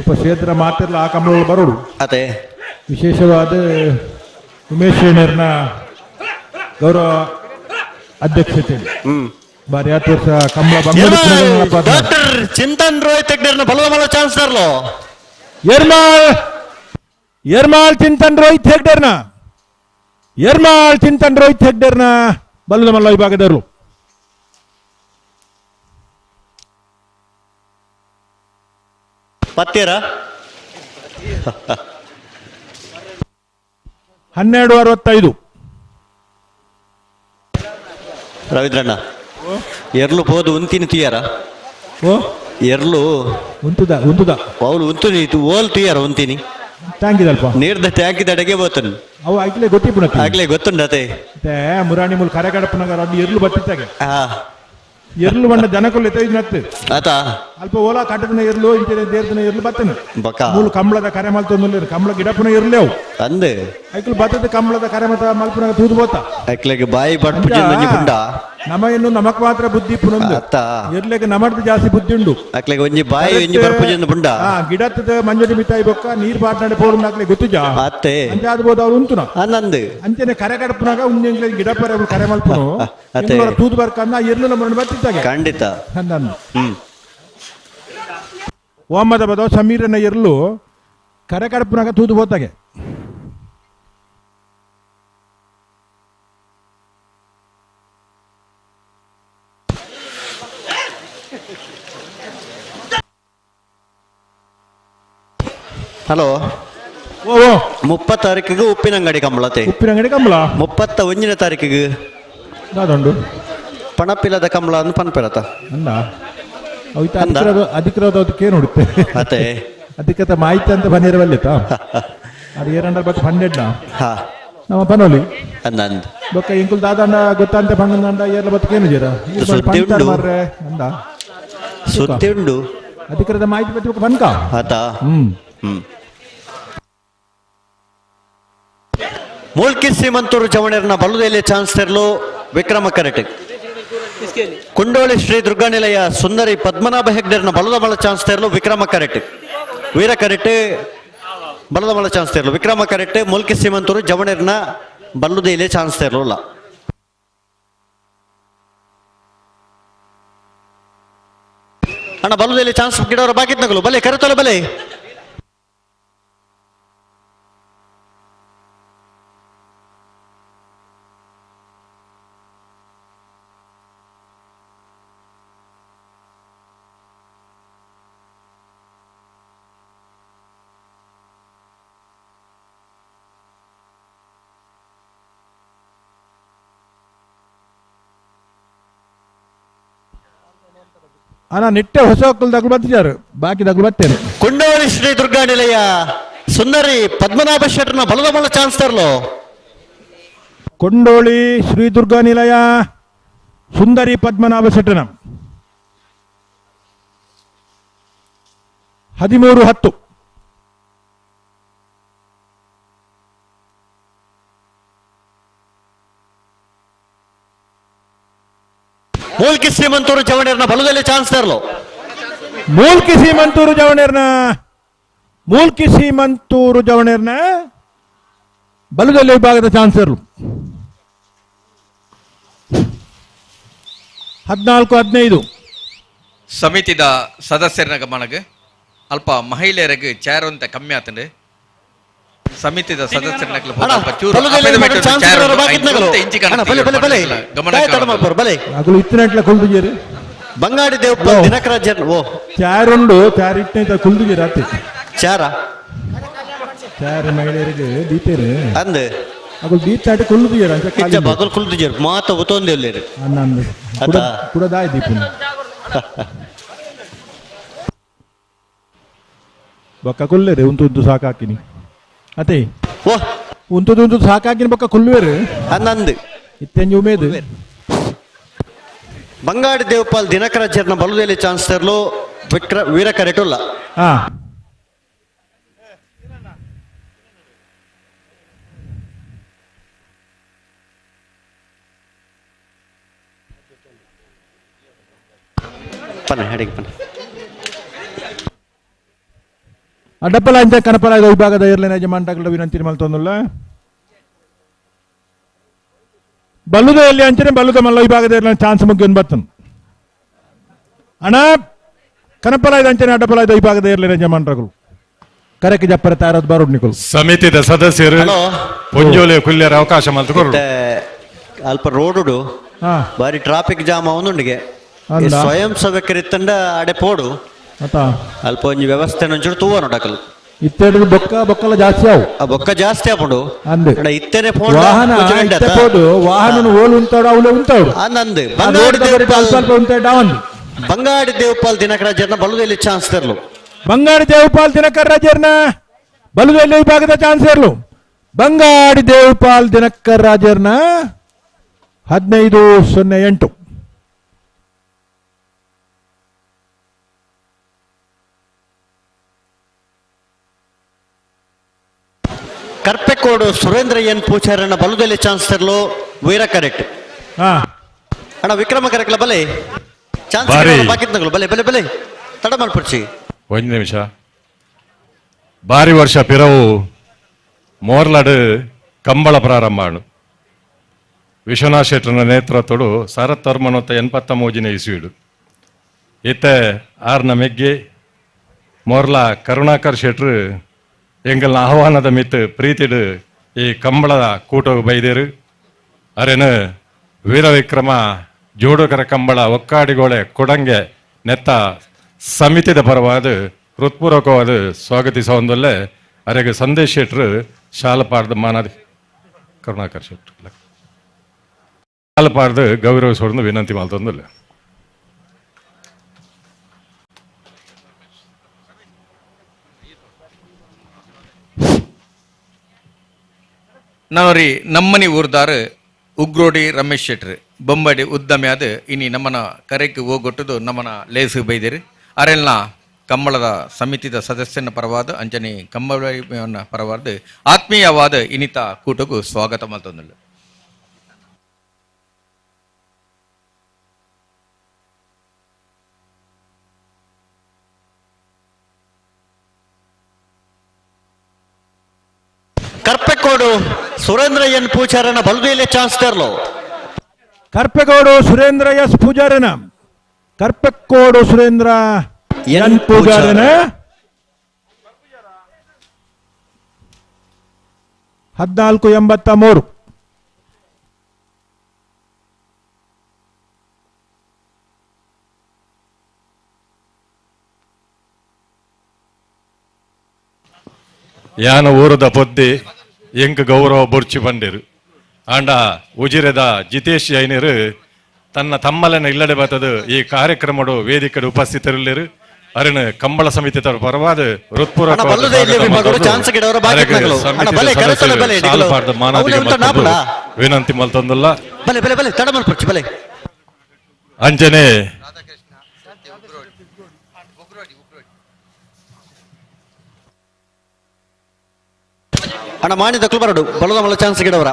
ಉಪ ಕ್ಷೇತ್ರ ಮಾತಿರ್ಲ ಆ ಕಂಬಳ ಬರೋಡು ಅದೇ ವಿಶೇಷವಾದ ಉಮೇಶ್ ಶೆಣ್ಣಿರ್ನ ಗೌರವ ಅಧ್ಯಕ್ಷತೆ ಬಾರಿ ಹತ್ತು ವರ್ಷ ಕಂಬಳ ಡಾಕ್ಟರ್ ಚಿಂತನ್ ರೋಹಿತ್ ಹೆಗ್ಡೆರ್ನ ಬಲದ ಮಲ್ಲ ಚಾನ್ಸ್ ತರ್ಲೋ ಎರ್ಮಾಳ್ ಎರ್ಮಾಳ್ ಚಿಂತನ್ ರೋಹಿತ್ ಹೆಗ್ಡೆರ್ನ ಎರ್ಮಾಳ್ ಚಿಂತನ್ ರೋಹಿತ್ ಹೆಗ್ಡೆರ್ನ ಬಲದ ಮಲ್ಲ ವಿಭಾಗದವರು ಪತ್ತೀರ 12:65. ರವೀಂದ್ರಣ್ಣ ಎರ್ಲು ಪೋದು ಉಂತಿನ ತೀಯರ ಓ ಎರ್ಲು ಉಂತುದ ಉಂತುದ ಅವಳು ಉಂತುನಿ ಓಲ್ ತೀಯರ ಉಂತಿನಿ ಟ್ಯಾಂಕ್ ಇದಲ್ಪ ನೀರ್ದ ಟ್ಯಾಂಕ್ ಅಡಗೆ ಬೋತನು ಅವು ಆಗ್ಲೇ ಗೊತ್ತಿಪ್ಪುನ ಆಗ್ಲೇ ಗೊತ್ತುಂಡತೆ ಮುರಾಣಿ ಮೂಲ ಕರೆಗಡಪ್ಪನಗರ ಅಲ್ಲಿ ಎರ್ಲು ಬತ್ತಿತ್ತಾಗೆ ಎರ್ಲು ಬಣ್ಣ ಜನಕುಲು ಎತ್ತೈದು ಆತ ಅಲ್ಪ ಓಲಾ ಕಟ್ಟದನ ಎರ್ಲು ಇಂಚಿನ ದೇರ್ದನ ಎರ್ಲು ಬತ್ತನ ಬಕ ಮೂಲ ಕಂಬಳದ ಕರೆ ಮಲ್ತೊಂದು ಕಂಬಳ ಗಿಡಪ್ಪನ ಎರ್ಲೇವು ಅಂದೆ ಐಕ್ಲು ಬತ್ತದ ಕಂಬಳದ ಕರೆ ಮತ ಮಲ್ಪುನಾಗ ತೂದು ಬೋತ ಐಕ್ಲೆಗೆ ಬಾಯಿ ಬಟ್ಪುಜಿ ಮಂಜಿ ಪುಂಡ ನಮ ಇನ್ನು ನಮಕ್ ಮಾತ್ರ ಬುದ್ಧಿ ಪುನೊಂದು ಅತ್ತ ಎರ್ಲೆಗೆ ನಮಡ್ದು ಜಾಸ್ತಿ ಬುದ್ಧಿ ಉಂಡು ಐಕ್ಲೆಗೆ ಒಂಜಿ ಬಾಯಿ ಒಂಜಿ ಬರ್ಪುಜಿ ಪುಂಡ ಹಾ ಗಿಡತ್ತದ ಮಂಜಡಿ ಮಿಠಾಯಿ ಬೊಕ್ಕ ನೀರ್ ಬಾಟ್ನಾಡೆ ಪೋಡು ನಾಕ್ಲೆ ಗೊತ್ತುಜ ಅತ್ತೆ ಅಂಚಾದ ಬೋದು ಅವ್ರು ಉಂತುನ ಅಂದಂದು ಅಂಚನೆ ಕರೆ ಕಡಪುನಾಗ ಉಂಜೆ ಗಿಡ ಪರ ಕರೆ ಮಲ್ಪುನು ಅತ್ತೆ ತೂದು ಬರ್ಕಂದ ಎರ್ಲು ನಮ್ಮ ಬತ್ತಿತ್ತಾಗೆ ಖಂಡಿತ ಅಂದಂದು ಓಮದ ಬದೋ ಸಮೀರನ ಎರ್ಲು ಕರೆ ಕಡಪುನಾಗ ತೂದು ಬೋತಾಗೆ ಹಲೋ ಓ 30 ತಾರೀಕಿಗೆ ಉಪ್ಪಿನಂಗಡಿ ಕಂಬಳತೆ ಉಪ್ಪಿನಂಗಡಿ ಕಂಬಳ 31ನೇ ತಾರೀಕಿಗೆ ದಾದುಂಡು ಪಣಪಿಲದ ಕಂಬಳ ಅಂದ್ ಪನ್ಪಿರತ ಅಂದ ಅಧಿಕೃತ ಅದಕ್ಕೆ ನೋಡುತ್ತೆ ಅತ್ತೆ ಅಧಿಕೃತ ಮಾಹಿತಿ ಅಂತ ಬಂದಿರವಲ್ಲಿತ ಅದು ಏರಂಡ ಬತ್ ಪನ್ನೆಡ್ನ ಹಾ ನಮ್ಮ ಪನೋಲಿ ಅಂದ ಅಂದ ಬೊಕ್ಕ ಇಂಕುಲ್ ದಾದಂಡ ಗೊತ್ತಂತೆ ಪಂಗಂಡ ಏರ್ಲ ಬತ್ತೇನು ಜೀರ ಸುದ್ದಿ ಉಂಡು. ಮಾರ್ರೆ ಅಂದ ಸುದ್ದಿ ಉಂಡು ಅಧಿಕೃತ ಮಾಹಿತಿ ಬತ್ತಿ ಬೊಕ್ಕ ಪನ್ಕ ಆತ ಹ್ಮ್ ಮೂಲ್ಕಿ ಶ್ರೀಮಂತೂರು ಚವಣೆರ್ನ ಬಲುದೆಲೆ ಚಾನ್ಸ್ ತೆರಲು ವಿಕ್ರಮ ಕರೆಟೆ ಕುಂಡೋಳಿ ಶ್ರೀ ದುರ್ಗಾನಿಲಯ ಸುಂದರಿ ಪದ್ಮನಾಭ ಹೆಗ್ಡೆರ್ನ ಬಲದ ಬಲ ಚಾನ್ಸ್ ತೆರಲು ವಿಕ್ರಮ ಕರೆಟೆ ವೀರ ಕರೆಟೆ ಬಲದ ಬಲ ಚಾನ್ಸ್ ತೆರಲು ವಿಕ್ರಮ ಕರೆಟೆ ಮೂಲ್ಕಿ ಶ್ರೀಮಂತೂರು ಜವಣೆರ್ನ ಬಲ್ಲುದೆಲೆ ಚಾನ್ಸ್ ತೆರಲು ಅಣ್ಣ ಬಲ್ಲುದೆಲೆ ಚಾನ್ಸ್ ಗಿಡವರ ಬಾಕಿತ್ನಗಲು ಬಲೆ ಕರೆತೊಲೆ ಬಲೆ ಅಣ್ಣ ನಿಟ್ಟೆ ಹೊಸ ಒಕ್ಕಲ್ದಾಗಲು ಬತ್ತಿದ್ದಾರೆ ಬಾಕಿ ದಗ್ಲು ಬತ್ತೇನೆ ಕುಂಡೋಳಿ ಶ್ರೀ ದುರ್ಗಾ ನಿಲಯ ಸುಂದರಿ ಪದ್ಮನಾಭ ಶೆಟ್ಟರ್ನ ಬಲದ ಬಲ ಚಾನ್ಸ್ ತರಲು ಕೊಂಡೋಳಿ ಶ್ರೀ ದುರ್ಗಾ ನಿಲಯ ಸುಂದರಿ ಪದ್ಮನಾಭ ಶೆಟ್ಟನ 13-10. ಮೂಲ್ಕಿ ಶ್ರೀಮಂತೂರು ಚವಣೇರ್ನ ಬಲದಲ್ಲಿ ಚಾನ್ಸ್ ತರಲು ಮೂಲ್ಕಿ ಶ್ರೀಮಂತೂರು ಜವಣೇರ್ನ ಮೂಲ್ಕಿ ಶ್ರೀಮಂತೂರು ಜವಣೇರ್ನ ಬಲದಲ್ಲಿ ವಿಭಾಗದ ಚಾನ್ಸರ್ 14-15. ಸಮಿತಿದ ಸದಸ್ಯರನ ಗಮನಗೆ ಅಲ್ಪ ಮಹಿಳೆಯರಿಗೆ ಚೇರ್ ಅಂತ ಕಮ್ಮಿ ಆತಂಡೆ ಸಮಿತಿದ ಸದಸ್ಯರನ್ನ ಬಂಗಾಡಿ ದೇವಪ್ಪ ದಿನಕರಾಜನ್ ಓ ಚಾರುಂಡು ಚಾರ್ ಇಟ್ಟನೆ ಕುಲ್ದುಜೇರು ಅತ್ತೆ ಚಾರ ಚಾರ ಮಹಿಳೆಯರಿಗೆ ದೀತೇರು ಅಂದ್ ಅಗುಲು ದೀತಾಟ ಕುಲ್ದುಜೇರು ಅಂತ ಇಜ್ಜ ಬಗಲ್ ಕುಲ್ದುಜೇರು ಮಾತ ಉತೊಂದು ಎಲ್ಲೇರು ಅನ್ನಂದು ಕುಡದಾಯ್ ದೀಪುನ ಬೊಕ್ಕ ಕುಲ್ಲೇರು ಉಂತು ಉಂತು ಸಾಕಾಕಿನಿ ಅತೆ ಓ ಉಂತು ಉಂತು ಸಾಕಾಕಿನ ಬೊಕ್ಕ ಕುಲ್ಲುವೇರು ಅನ್ನಂದು ಇತ್ತೆಂಜಿ ಉಮೇದು ಬಂಗಾಡಿ ದೇವಪಾಲ್ ದಿನಕರಾಜರ್ನ ಬಲುದೇಲಿ ಚಾನ್ಸ್ ತರಲು ವಿಕ್ರ ವೀರ ಕರೆಟುಲ್ಲ ಹಾ ಪನ್ನೆ ಅಡಿಗೆ ಪನ್ನೆ. ಅಡ್ಡಪ್ಪಲ ಅಂಚ ಕನಪಲ ವಿಭಾಗದ ಇರ್ಲಿನ ಯಜಮಾನ್ಗಳ ವಿನಂತಿ ಮಲ್ತೊಂದುಲ್ಲ. ಬಲ್ಲುದ ಎಲ್ಲಿ ಅಂಚನೆ ಬಲ್ಲುದ ಮಲ್ಲ ವಿಭಾಗದ ಇರ್ಲಿನ ಚಾನ್ಸ್ ಮುಗಿಯೊಂದು ಬತ್ತನು. ಅಣ್ಣ ಕನಪಲ ಅಂಚನೆ ಅಡ್ಡಪಲ ವಿಭಾಗದ ಇರ್ಲಿನ ಯಜಮಾನ್ರಗಳು ಕರೆಕ್ ಜಪ್ಪರ ತಾರದ್ ಬಾರೋಡ್ ನಿಕುಲ್. ಸಮಿತಿದ ಸದಸ್ಯರು ಪೊಂಜೋಲೆ ಕುಲ್ಯರ ಅವಕಾಶ ಮಲ್ತುಕೊರು. ಅಲ್ಪ ರೋಡುಡು ಬಾರಿ ಟ್ರಾಫಿಕ್ ಜಾಮ್ ಅವನುಂಡಿಗೆ ಸ್ವಯಂ ಸೇವಕರಿತ್ತಂಡ ಅಡೆ ಪೋಡು ಅಲ್ಪ ಒಂಜಿ ವ್ಯವಸ್ಥೆ ಒಂಚೂರು ತೂವ ನೋಡಕಲು. ಇತ್ತೆಡು ಬೊಕ್ಕ ಬೊಕ್ಕಲ ಜಾಸ್ತಿ ಆವು. ಆ ಬೊಕ್ಕ ಜಾಸ್ತಿ ಆಪುಂಡು ಅಂಡ್ ಇತ್ತೆನೆ ಫೋನ್ ವಾಹನ ಇತ್ತೆ ಪೋದು ವಾಹನನು ಓಲು ಉಂತಾಡು ಅವಲೆ ಉಂತಾಡು ಅಂದಂದು ಸ್ವಲ್ಪ ಉಂತಾಡ ಡೌನ್. ಬಂಗಾಡಿ ದೇವಪಾಲ್ ದಿನಕರ ಜನ ಬಲುದೆಲ್ಲಿ ಚಾನ್ಸ್ ತರಲು. ಬಂಗಾಡಿ ದೇವಪಾಲ್ ದಿನಕರ ರಾಜರ್ನ ಬಲುದೆಲ್ಲಿ ವಿಭಾಗದ ಚಾನ್ಸ್ ಇರಲು. ಬಂಗಾಡಿ ದೇವಪಾಲ್ ದಿನಕರ್ ರಾಜರ್ನ 15.08. ಕರ್ಪೆಕೋಡು ಸುರೇಂದ್ರ ಎನ್ ಪೂಜಾರನ್ನ ಬಲುದೆಲ್ಲಿ ಚಾನ್ಸ್ ತರಲು ವೀರ ಕರೆಕ್ಟ್. ಅಣ್ಣ ವಿಕ್ರಮ ಕರೆಕ್ಲ ಬಲೆ ಚಾನ್ಸ್ ಬಾಕಿ ಬಲೆ ಬಲೆ ಬಲೆ ತಡ ಮಲ್ಪುರ್ಚಿ. ಒಂದು ನಿಮಿಷ. ಬಾರಿ ವರ್ಷ ಪಿರವು ಮೋರ್ಲಾಡು ಕಂಬಳ ಪ್ರಾರಂಭ ವಿಶ್ವನಾಥ್ ಶೆಟ್ಟರ್ನ ನೇತೃತ್ವಡು 1983 ಇಸ್ವಿಡು ಇತ್ತೆ ಆರ್ನ ಮೆಗ್ಗಿ ಮೋರ್ಲಾ ಕರುಣಾಕರ್ ಶೆಟ್ರು ಎಂಗಲ್ನ ಆಹ್ವಾನದ ಮಿತ್ತು ಪ್ರೀತಿಡು ಈ ಕಂಬಳದ ಕೂಟವು ಬೈದೇರು. ಅರೇನು ವೀರವಿಕ್ರಮ ಜೋಡುಕರ ಕಂಬಳ ಒಕ್ಕಾಡಿಗೋಳೆ ಕೊಡಂಗೆ ನೆತ್ತ ಸಮಿತಿದ ಪರವಾದ ಹೃತ್ಪೂರ್ವಕವಾದ ಸ್ವಾಗತಿಸೊಂದಲ್ಲೇ ಅರೆಗೆ ಸಂದೇಶ್ ಶೆಟ್ರು ಶಾಲಪಾರ್ದ ಮಾನಾದಿ ಕರುಣಾಕರ್ ಶೆಟ್ರು ಶಾಲಪಾರ್ದ ಗೌರವಿಸೋಡು ವಿನಂತಿ ಮಾಡ್ತೊಂದಲ್ಲ. ನಾವ್ರಿ ನಮ್ಮನಿ ಊರ್ದಾರು ಉಗ್ರೋಡಿ ರಮೇಶ್ ಶೆಟ್ರು ಬೊಂಬಡಿ ಉದ್ದಮೆ ಅದು ಇನಿ ನಮ್ಮನ ಕರೆಗೆ ಹೋಗೊಟ್ಟದು ನಮ್ಮನ ಲೇಸು ಬೈದಿರಿ. ಅರೆಲ್ನ ಕಂಬಳದ ಸಮಿತಿದ ಸದಸ್ಯನ ಪರವಾದ ಅಂಜನಿ ಕಂಬಳ ಪರವಾದ ಆತ್ಮೀಯವಾದ ಇನಿತ ಕೂಟಕ್ಕೂ ಸ್ವಾಗತ ಮಲ್ತೊಂದುಲ್ಲ. ಕರ್ಪೆಕೋಡು ಸುರೇಂದ್ರ ಎನ್ ಪೂಜಾರನ ಬಲುದೆಲೆ ಚಾನ್ಸ್ ತರಲು. ಕರ್ಪೆಕೋಡು ಸುರೇಂದ್ರ ಎಸ್ ಪೂಜಾರನ ಕರ್ಪೆಕೋಡು ಸುರೇಂದ್ರ ಎನ್ ಪೂಜಾರನ 14.83. ಯಾನ ಊರದ ಪೊದ್ದಿ ಎಂಕ್ ಗೌರವ ಬೊರ್ಚಿ ಬಂದಿರು ಆಂಡ ಉಜಿರೆದ ಜಿತೇಶ್ ಜೈನರು ತನ್ನ ತಮ್ಮಲನ ಇಲ್ಲಡೆ ಬತ್ತದು ಈ ಕಾರ್ಯಕ್ರಮಡು ವೇದಿಕೆಡು ಉಪಸ್ಥಿತರಿಲ್ಲರು. ಅರಿನ ಕಂಬಳ ಸಮಿತಿ ಪರವಾದ ವಿನಂತಿ ಮಲ್ತೊಂದುಲ್ಲ. ಅಂಜನೆ ಅಣ್ಣ ಮಾಣಿದ ಕುಲ್ಬರಡು ಬಲದ ಮಲ್ಲ ಚಾನ್ಸ್ ಗಿಡವರ.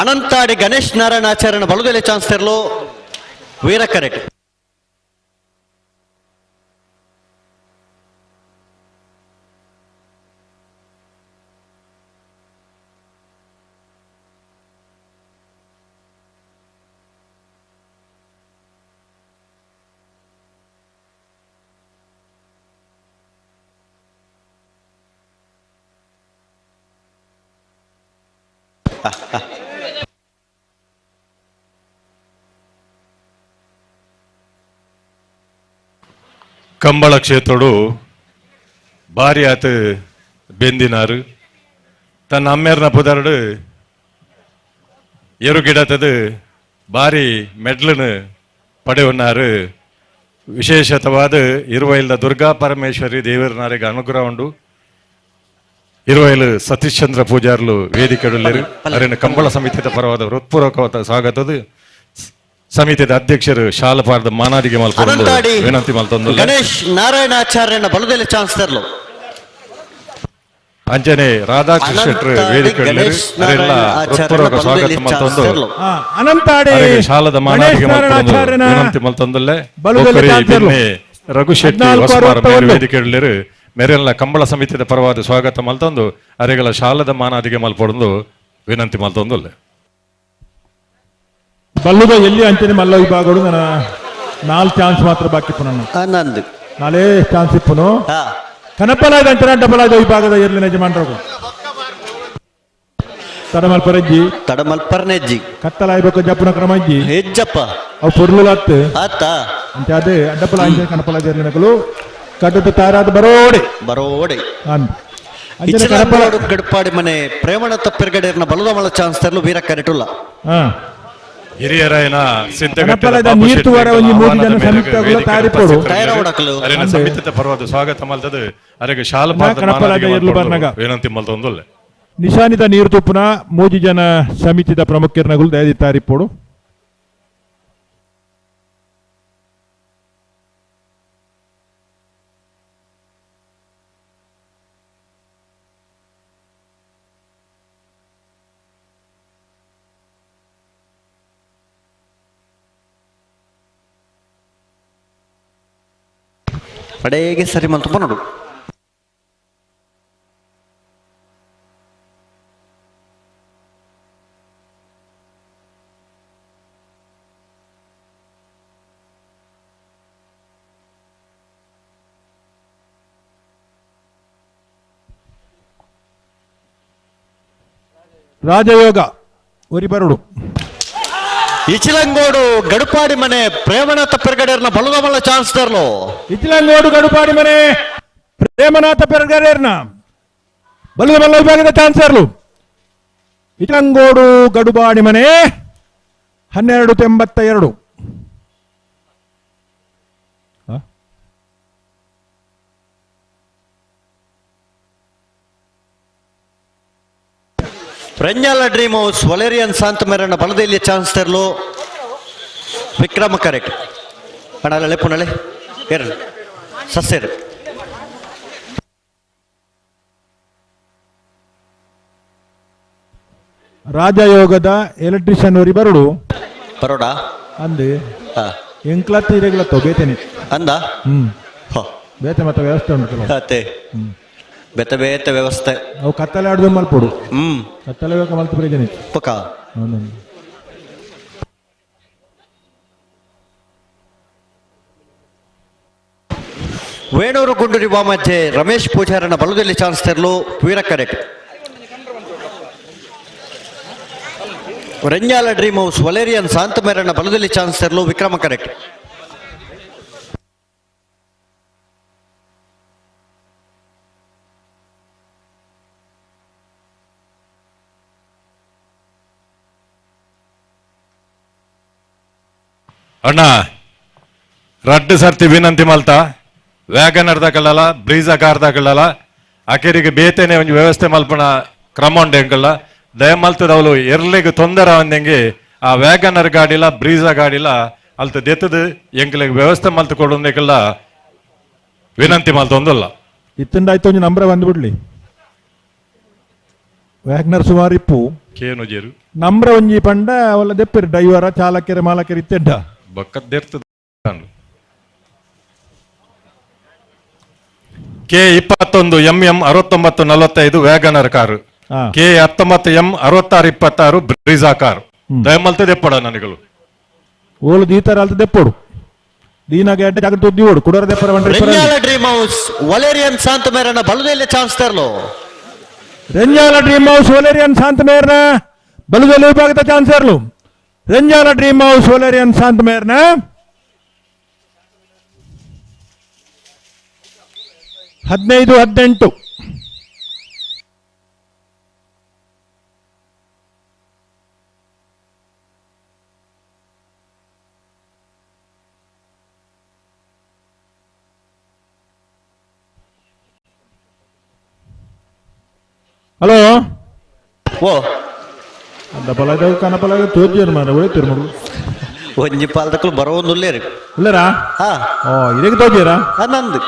ಅನಂತಾಡಿ ಗಣೇಶ್ ನಾರಾಯಣ ಆಚಾರ್ಯನ ಬಲದೆಲೆ ಚಾನ್ಸ್ ತರಲು ವೀರ ಕರೆಕ್ಟ್. ಕಂಬಳ ಕ್ಷೇತ್ರಡು ಭಾರಿ ಆತ ಬೆಂದಿನಾರು ತನ್ನ ಅಮ್ಮೇರ್ನ ಪುದರಡು ಎರುಗಿಡತದು ಭಾರಿ ಮೆಡ್ಲನು ಪಡೆಯುನ್ನಾರು. ವಿಶೇಷತವಾದ ಇರುವೈಲ್ದ ದುರ್ಗಾ ಪರಮೇಶ್ವರಿ ದೇವರನಾರಿಗೆ ಅನುಗ್ರಹ ಉಂಡು. ಇರುವೈಲು ಸತೀಶ್ ಚಂದ್ರ ಪೂಜಾರ್ಲು ವೇದಿಕೆಡುಲ್ಲೇರು. ಅರಿನ ಕಂಬಳ ಸಮಿತಿದ ಪರವಾದ ಹೃತ್ಪೂರ್ವಕವಾದ ಸ್ವಾಗತದ ಸಮಿತಿದ ಅಧ್ಯಕ್ಷರು ಶಾಲಪಾರದ ಮಾನಾದಿಗೆ ಮಲ್ಪೊಂದು ವಿನಂತಿ ಮಲ್ತೊಂದು ಗಣೇಶ್ ನಾರಾಯಣಾಚಾರ್ಯನ ಬಲದಲ್ಲಿ ಚಾನ್ಸ್ ತರಲು ಅಂಚನೆ ರಾಧಾಕೃಷ್ಣ ಶೆಟ್ಟರು ವೇದಿಕೆ ಸ್ವಾಗತ ಮಲ್ತೊಂದು ಅನಂತಾಡಿ ಶಾಲದ ಮಾನಾದಿಗೆ ಮಲ್ಪೊಂದು ವಿನಂತಿ ಮಲ್ತೊಂದಲ್ಲೇ ರಘು ಶೆಟ್ಟಿ ವೇದಿಕೆ ಮೆರೆಲ್ಲ ಕಂಬಳ ಸಮಿತಿದ ಪರವಾದ ಸ್ವಾಗತ ಮಲ್ತೊಂದು ಅರೆಗಳ ಶಾಲದ ಮಾನಾದಿಗೆ ಮಲ್ಪೊಂದು ವಿನಂತಿ ಮಲ್ತೊಂದಲ್ಲೇ. ಬಲ್ಲುದ ಎಲ್ಲಿ ಅಂಚನೆ ಮಲ್ಲ ವಿಭಾಗಗಳು ನನ್ನ 4 ಚಾನ್ಸ್ ಮಾತ್ರ ಬಾಕಿ ಪುನಃ ನಂದು ನಾಲೇ ಚಾನ್ಸ್ ಇಪ್ಪುನು ಕನಪಲಾದ ಅಂಚನೆ ಡಬಲಾದ ವಿಭಾಗದ ಎರ್ಲಿನ ಯಜಮಾನರು ತಡಮಲ್ಪರಜ್ಜಿ ತಡಮಲ್ಪರ್ನೆಜ್ಜಿ ಕತ್ತಲಾಯ್ಬೇಕು ಜಪ್ಪುನ ಕ್ರಮ ಇಜ್ಜಿ ಹೆಜ್ಜಪ್ಪ ಅವು ಪೊರ್ಲುಲಾತ್ ಆತ ಅಂಚ ಅದೇ ಅಡ್ಡಪಲ ಅಂಚನೆ ಕನಪಲಾದ ಎರ್ಲಿನಕಲು ಕಡ್ಡದ ತಾರಾದ ಬರೋಡೆ ಬರೋಡೆ ಗಡ್ಪಾಡಿ ಮನೆ ಪ್ರೇಮಣ ತಪ್ಪಿರ್ಗಡೆಯರ್ನ ಬಲದ ಮಳ ಚಾನ್ಸ್ ತರಲು ವೀರ ಕರೆಟುಲ್ಲ. ಹಿರಿಯರಾಯನ ಸಮಿತಿದ ಪರ್ವದ ಸ್ವಾಗತ ಮಲ್ತದು ಅರೆಗೆ ಶಾಲಪಾರದ ವಿನಂತಿ ಮಲ್ತೊಂದಲ್ಲ. ನಿಶಾನಿತ ನೀರು ತುಪ್ಪುನ ಮೂಜಿ ಜನ ಸಮಿತಿದ ಪ್ರಮುಖರ್ನಗುಲು ದಯದಿ ತಾರಿಪೋಡು. ಪಡೆಗೆ ಸರಿ ಮಂತು ನೋಡು. ರಾಜಯೋಗ ಒರಿಬರುಡು ಇಚಿಲಂಗೋಡು ಗಡುಪಾಡಿ ಮನೆ ಪ್ರೇಮನಾಥ ಪೆರ್ಗಡೇರ್ನ ಬಲುಗಮಲ ಚಾನ್ಸ್ ತರಲು. ಇಚಿಲಂಗೋಡು ಗಡುಪಾಡಿ ಮನೆ ಪ್ರೇಮನಾಥ ಪೆರ್ಗಡೇರ್ನ ಬಲುಗಮಲ್ಲ ವಿಭಾಗದ ಚಾನ್ಸ್ ತರಲು. ಇಚಿಲಂಗೋಡು ಗಡುಪಾಡಿ ಮನೆ 12.82. ರಂಜಾಲ ಡ್ರೀಮ್ ಹೌಸ್ ವಲೇರಿಯನ್ ಶಾಂತ ಮೇರಣ್ಣ ಬಲದಲ್ಲಿ ಚಾನ್ಸ್ ತರಲು ವಿಕ್ರಮ ಕರೆಕ್ಟ್ ಅಣ್ಣಲೆ ಪುನಳೆ ಎರಡು ಸಸ್ಯರು. ರಾಜಯೋಗದ ಎಲೆಕ್ಟ್ರಿಷಿಯನ್ ಅವರಿ ಬರಡು ಬರೋಡ ಅಂದೆ ಎಂಕ್ಲತ್ ಇರೆಗ್ಲತ್ತೋ ಬೇತೇನೆ ಅಂದ ಬೇತೆ ಮತ್ತೆ ವ್ಯವಸ್ಥೆ ಉಂಟು ಅತ್ತೆ ಬೇತೆ ಬೇತೆ ವ್ಯವಸ್ಥೆ ಅವು ಕತ್ತಲೆ ಆಡುದು ಮಲ್ಪೊಡು ಕತ್ತಲೆ ಬೇಕು ಮಲ್ತು ಪ್ರಯೋಜನ ಪಕ್ಕ. ವೇಣೂರು ಗುಂಡೂರಿ ವಾಮಜ್ಜೆ ರಮೇಶ್ ಪೂಜಾರನ ಬಲದಲ್ಲಿ ಚಾನ್ಸ್ ತರಲು Veera correct. Renjala dream house Valerian ಶಾಂತಮೇರಣ್ಣ ಬಲದಲ್ಲಿ ಚಾನ್ಸ್ ತರಲು ವಿಕ್ರಮ ಕರೆಕ್ಟ್. ಅಣ್ಣ ರಡ್ಡು ಸರ್ತಿ ವಿನಂತಿ ಮಲ್ತ ವ್ಯಾಗನರ್ ದಾಕಲ್ಲ ಬ್ರೀಜಾ ಕಾರ್ ದಾಕಲ್ಲ ಅಕೇರಿಗೆ ಬೇತೇನೆ ಒಂಜಿ ವ್ಯವಸ್ಥೆ ಮಲ್ಪನ ಕ್ರಮ ಉಂಡು ಎಂಕಲ್ಲ ದಯ ಮಲ್ತದ ಅವಳು ಎರ್ಲಿಗೆ ತೊಂದರೆ ಒಂದಂಗೆ ಆ ವ್ಯಾಗನರ್ ಗಾಡಿಲ ಬ್ರೀಜಾ ಗಾಡಿಲ ಅಲ್ತ ದೆತ್ತದ ಎಂಕಲಿಗೆ ವ್ಯವಸ್ಥೆ ಮಲ್ತು ಕೊಡೋದಕ್ಕೆಲ್ಲ ವಿನಂತಿ ಮಲ್ತೊಂದಲ್ಲ. ಇತ್ತಂಡಾಯ್ತು ಒಂಜಿ ನಂಬರ ಬಂದ್ಬಿಡ್ಲಿ ವ್ಯಾಗನರ್ ಸುಮಾರು ಇಪ್ಪು ಕೇನು ಜೇರು ನಂಬ್ರ ಒಂಜಿ ಪಂಡ ಅವಲ್ಲ ದೆಪ್ಪಿರು ಡ್ರೈವರ ಚಾಲಕರ ಮಾಲಕರ ಇತ್ತೆಡ್ಡ ಬಕ್ಕದ್ದೇರ್ತದ K 21 MM 69 45 WagonR car, K 19 M 66 26 Brezza car. ದಯಮಲ್ತ ದೆಪ್ಪಡ ನನಗಳು ಓಲು ದೀತರ ಅಲ್ತ ದೆಪ್ಪಡು ದೀನಾಗ ಜಾಗ್ರತೆ ಉದ್ದಿಯೋಡು ಕುಡರ ದೆಪ್ಪರ ಬಂಡ್ರೆ ರೆಂಜಾಲ ಡ್ರೀಮ್ ಹೌಸ್ ವಲೇರಿಯನ್ ಶಾಂತ ಮೇರನ ಬಲದಲ್ಲಿ ಚಾನ್ಸ್ ತರಲು. ರೆಂಜಾಲ ಡ್ರೀಮ್ ಹೌಸ್ ವಲೇರಿಯನ್ ಶಾಂತ ಮೇರ್ನ ಬಲದಲ್ಲಿ ವಿಭಾಗದ ಚಾನ್ಸ್ ತರಲು. ರೆಂಜಾಲ ಡ್ರೀಮ್ ಹೌಸ್ ವಲೇರಿಯನ್ ಶಾಂತ ಮೇರ್ನ 15 18. ಹಲೋ ಓ ಡಬಲ್ ಆದ ಕನಪಲಾಗ ತೋರ್ಜರ್ ಮಾರ ಒಳ್ಳೆ ತಿರುಮುಡು ಒಂಜಿ ಪಾಲ್ದಕ್ಕಲು ಬರೋದು ಉಲ್ಲೇರು ಉಲ್ಲೇರಾ? ಹಾ. ಓ ಇದಕ್ಕೆ ತೋಜಿರಾ? ನಂದು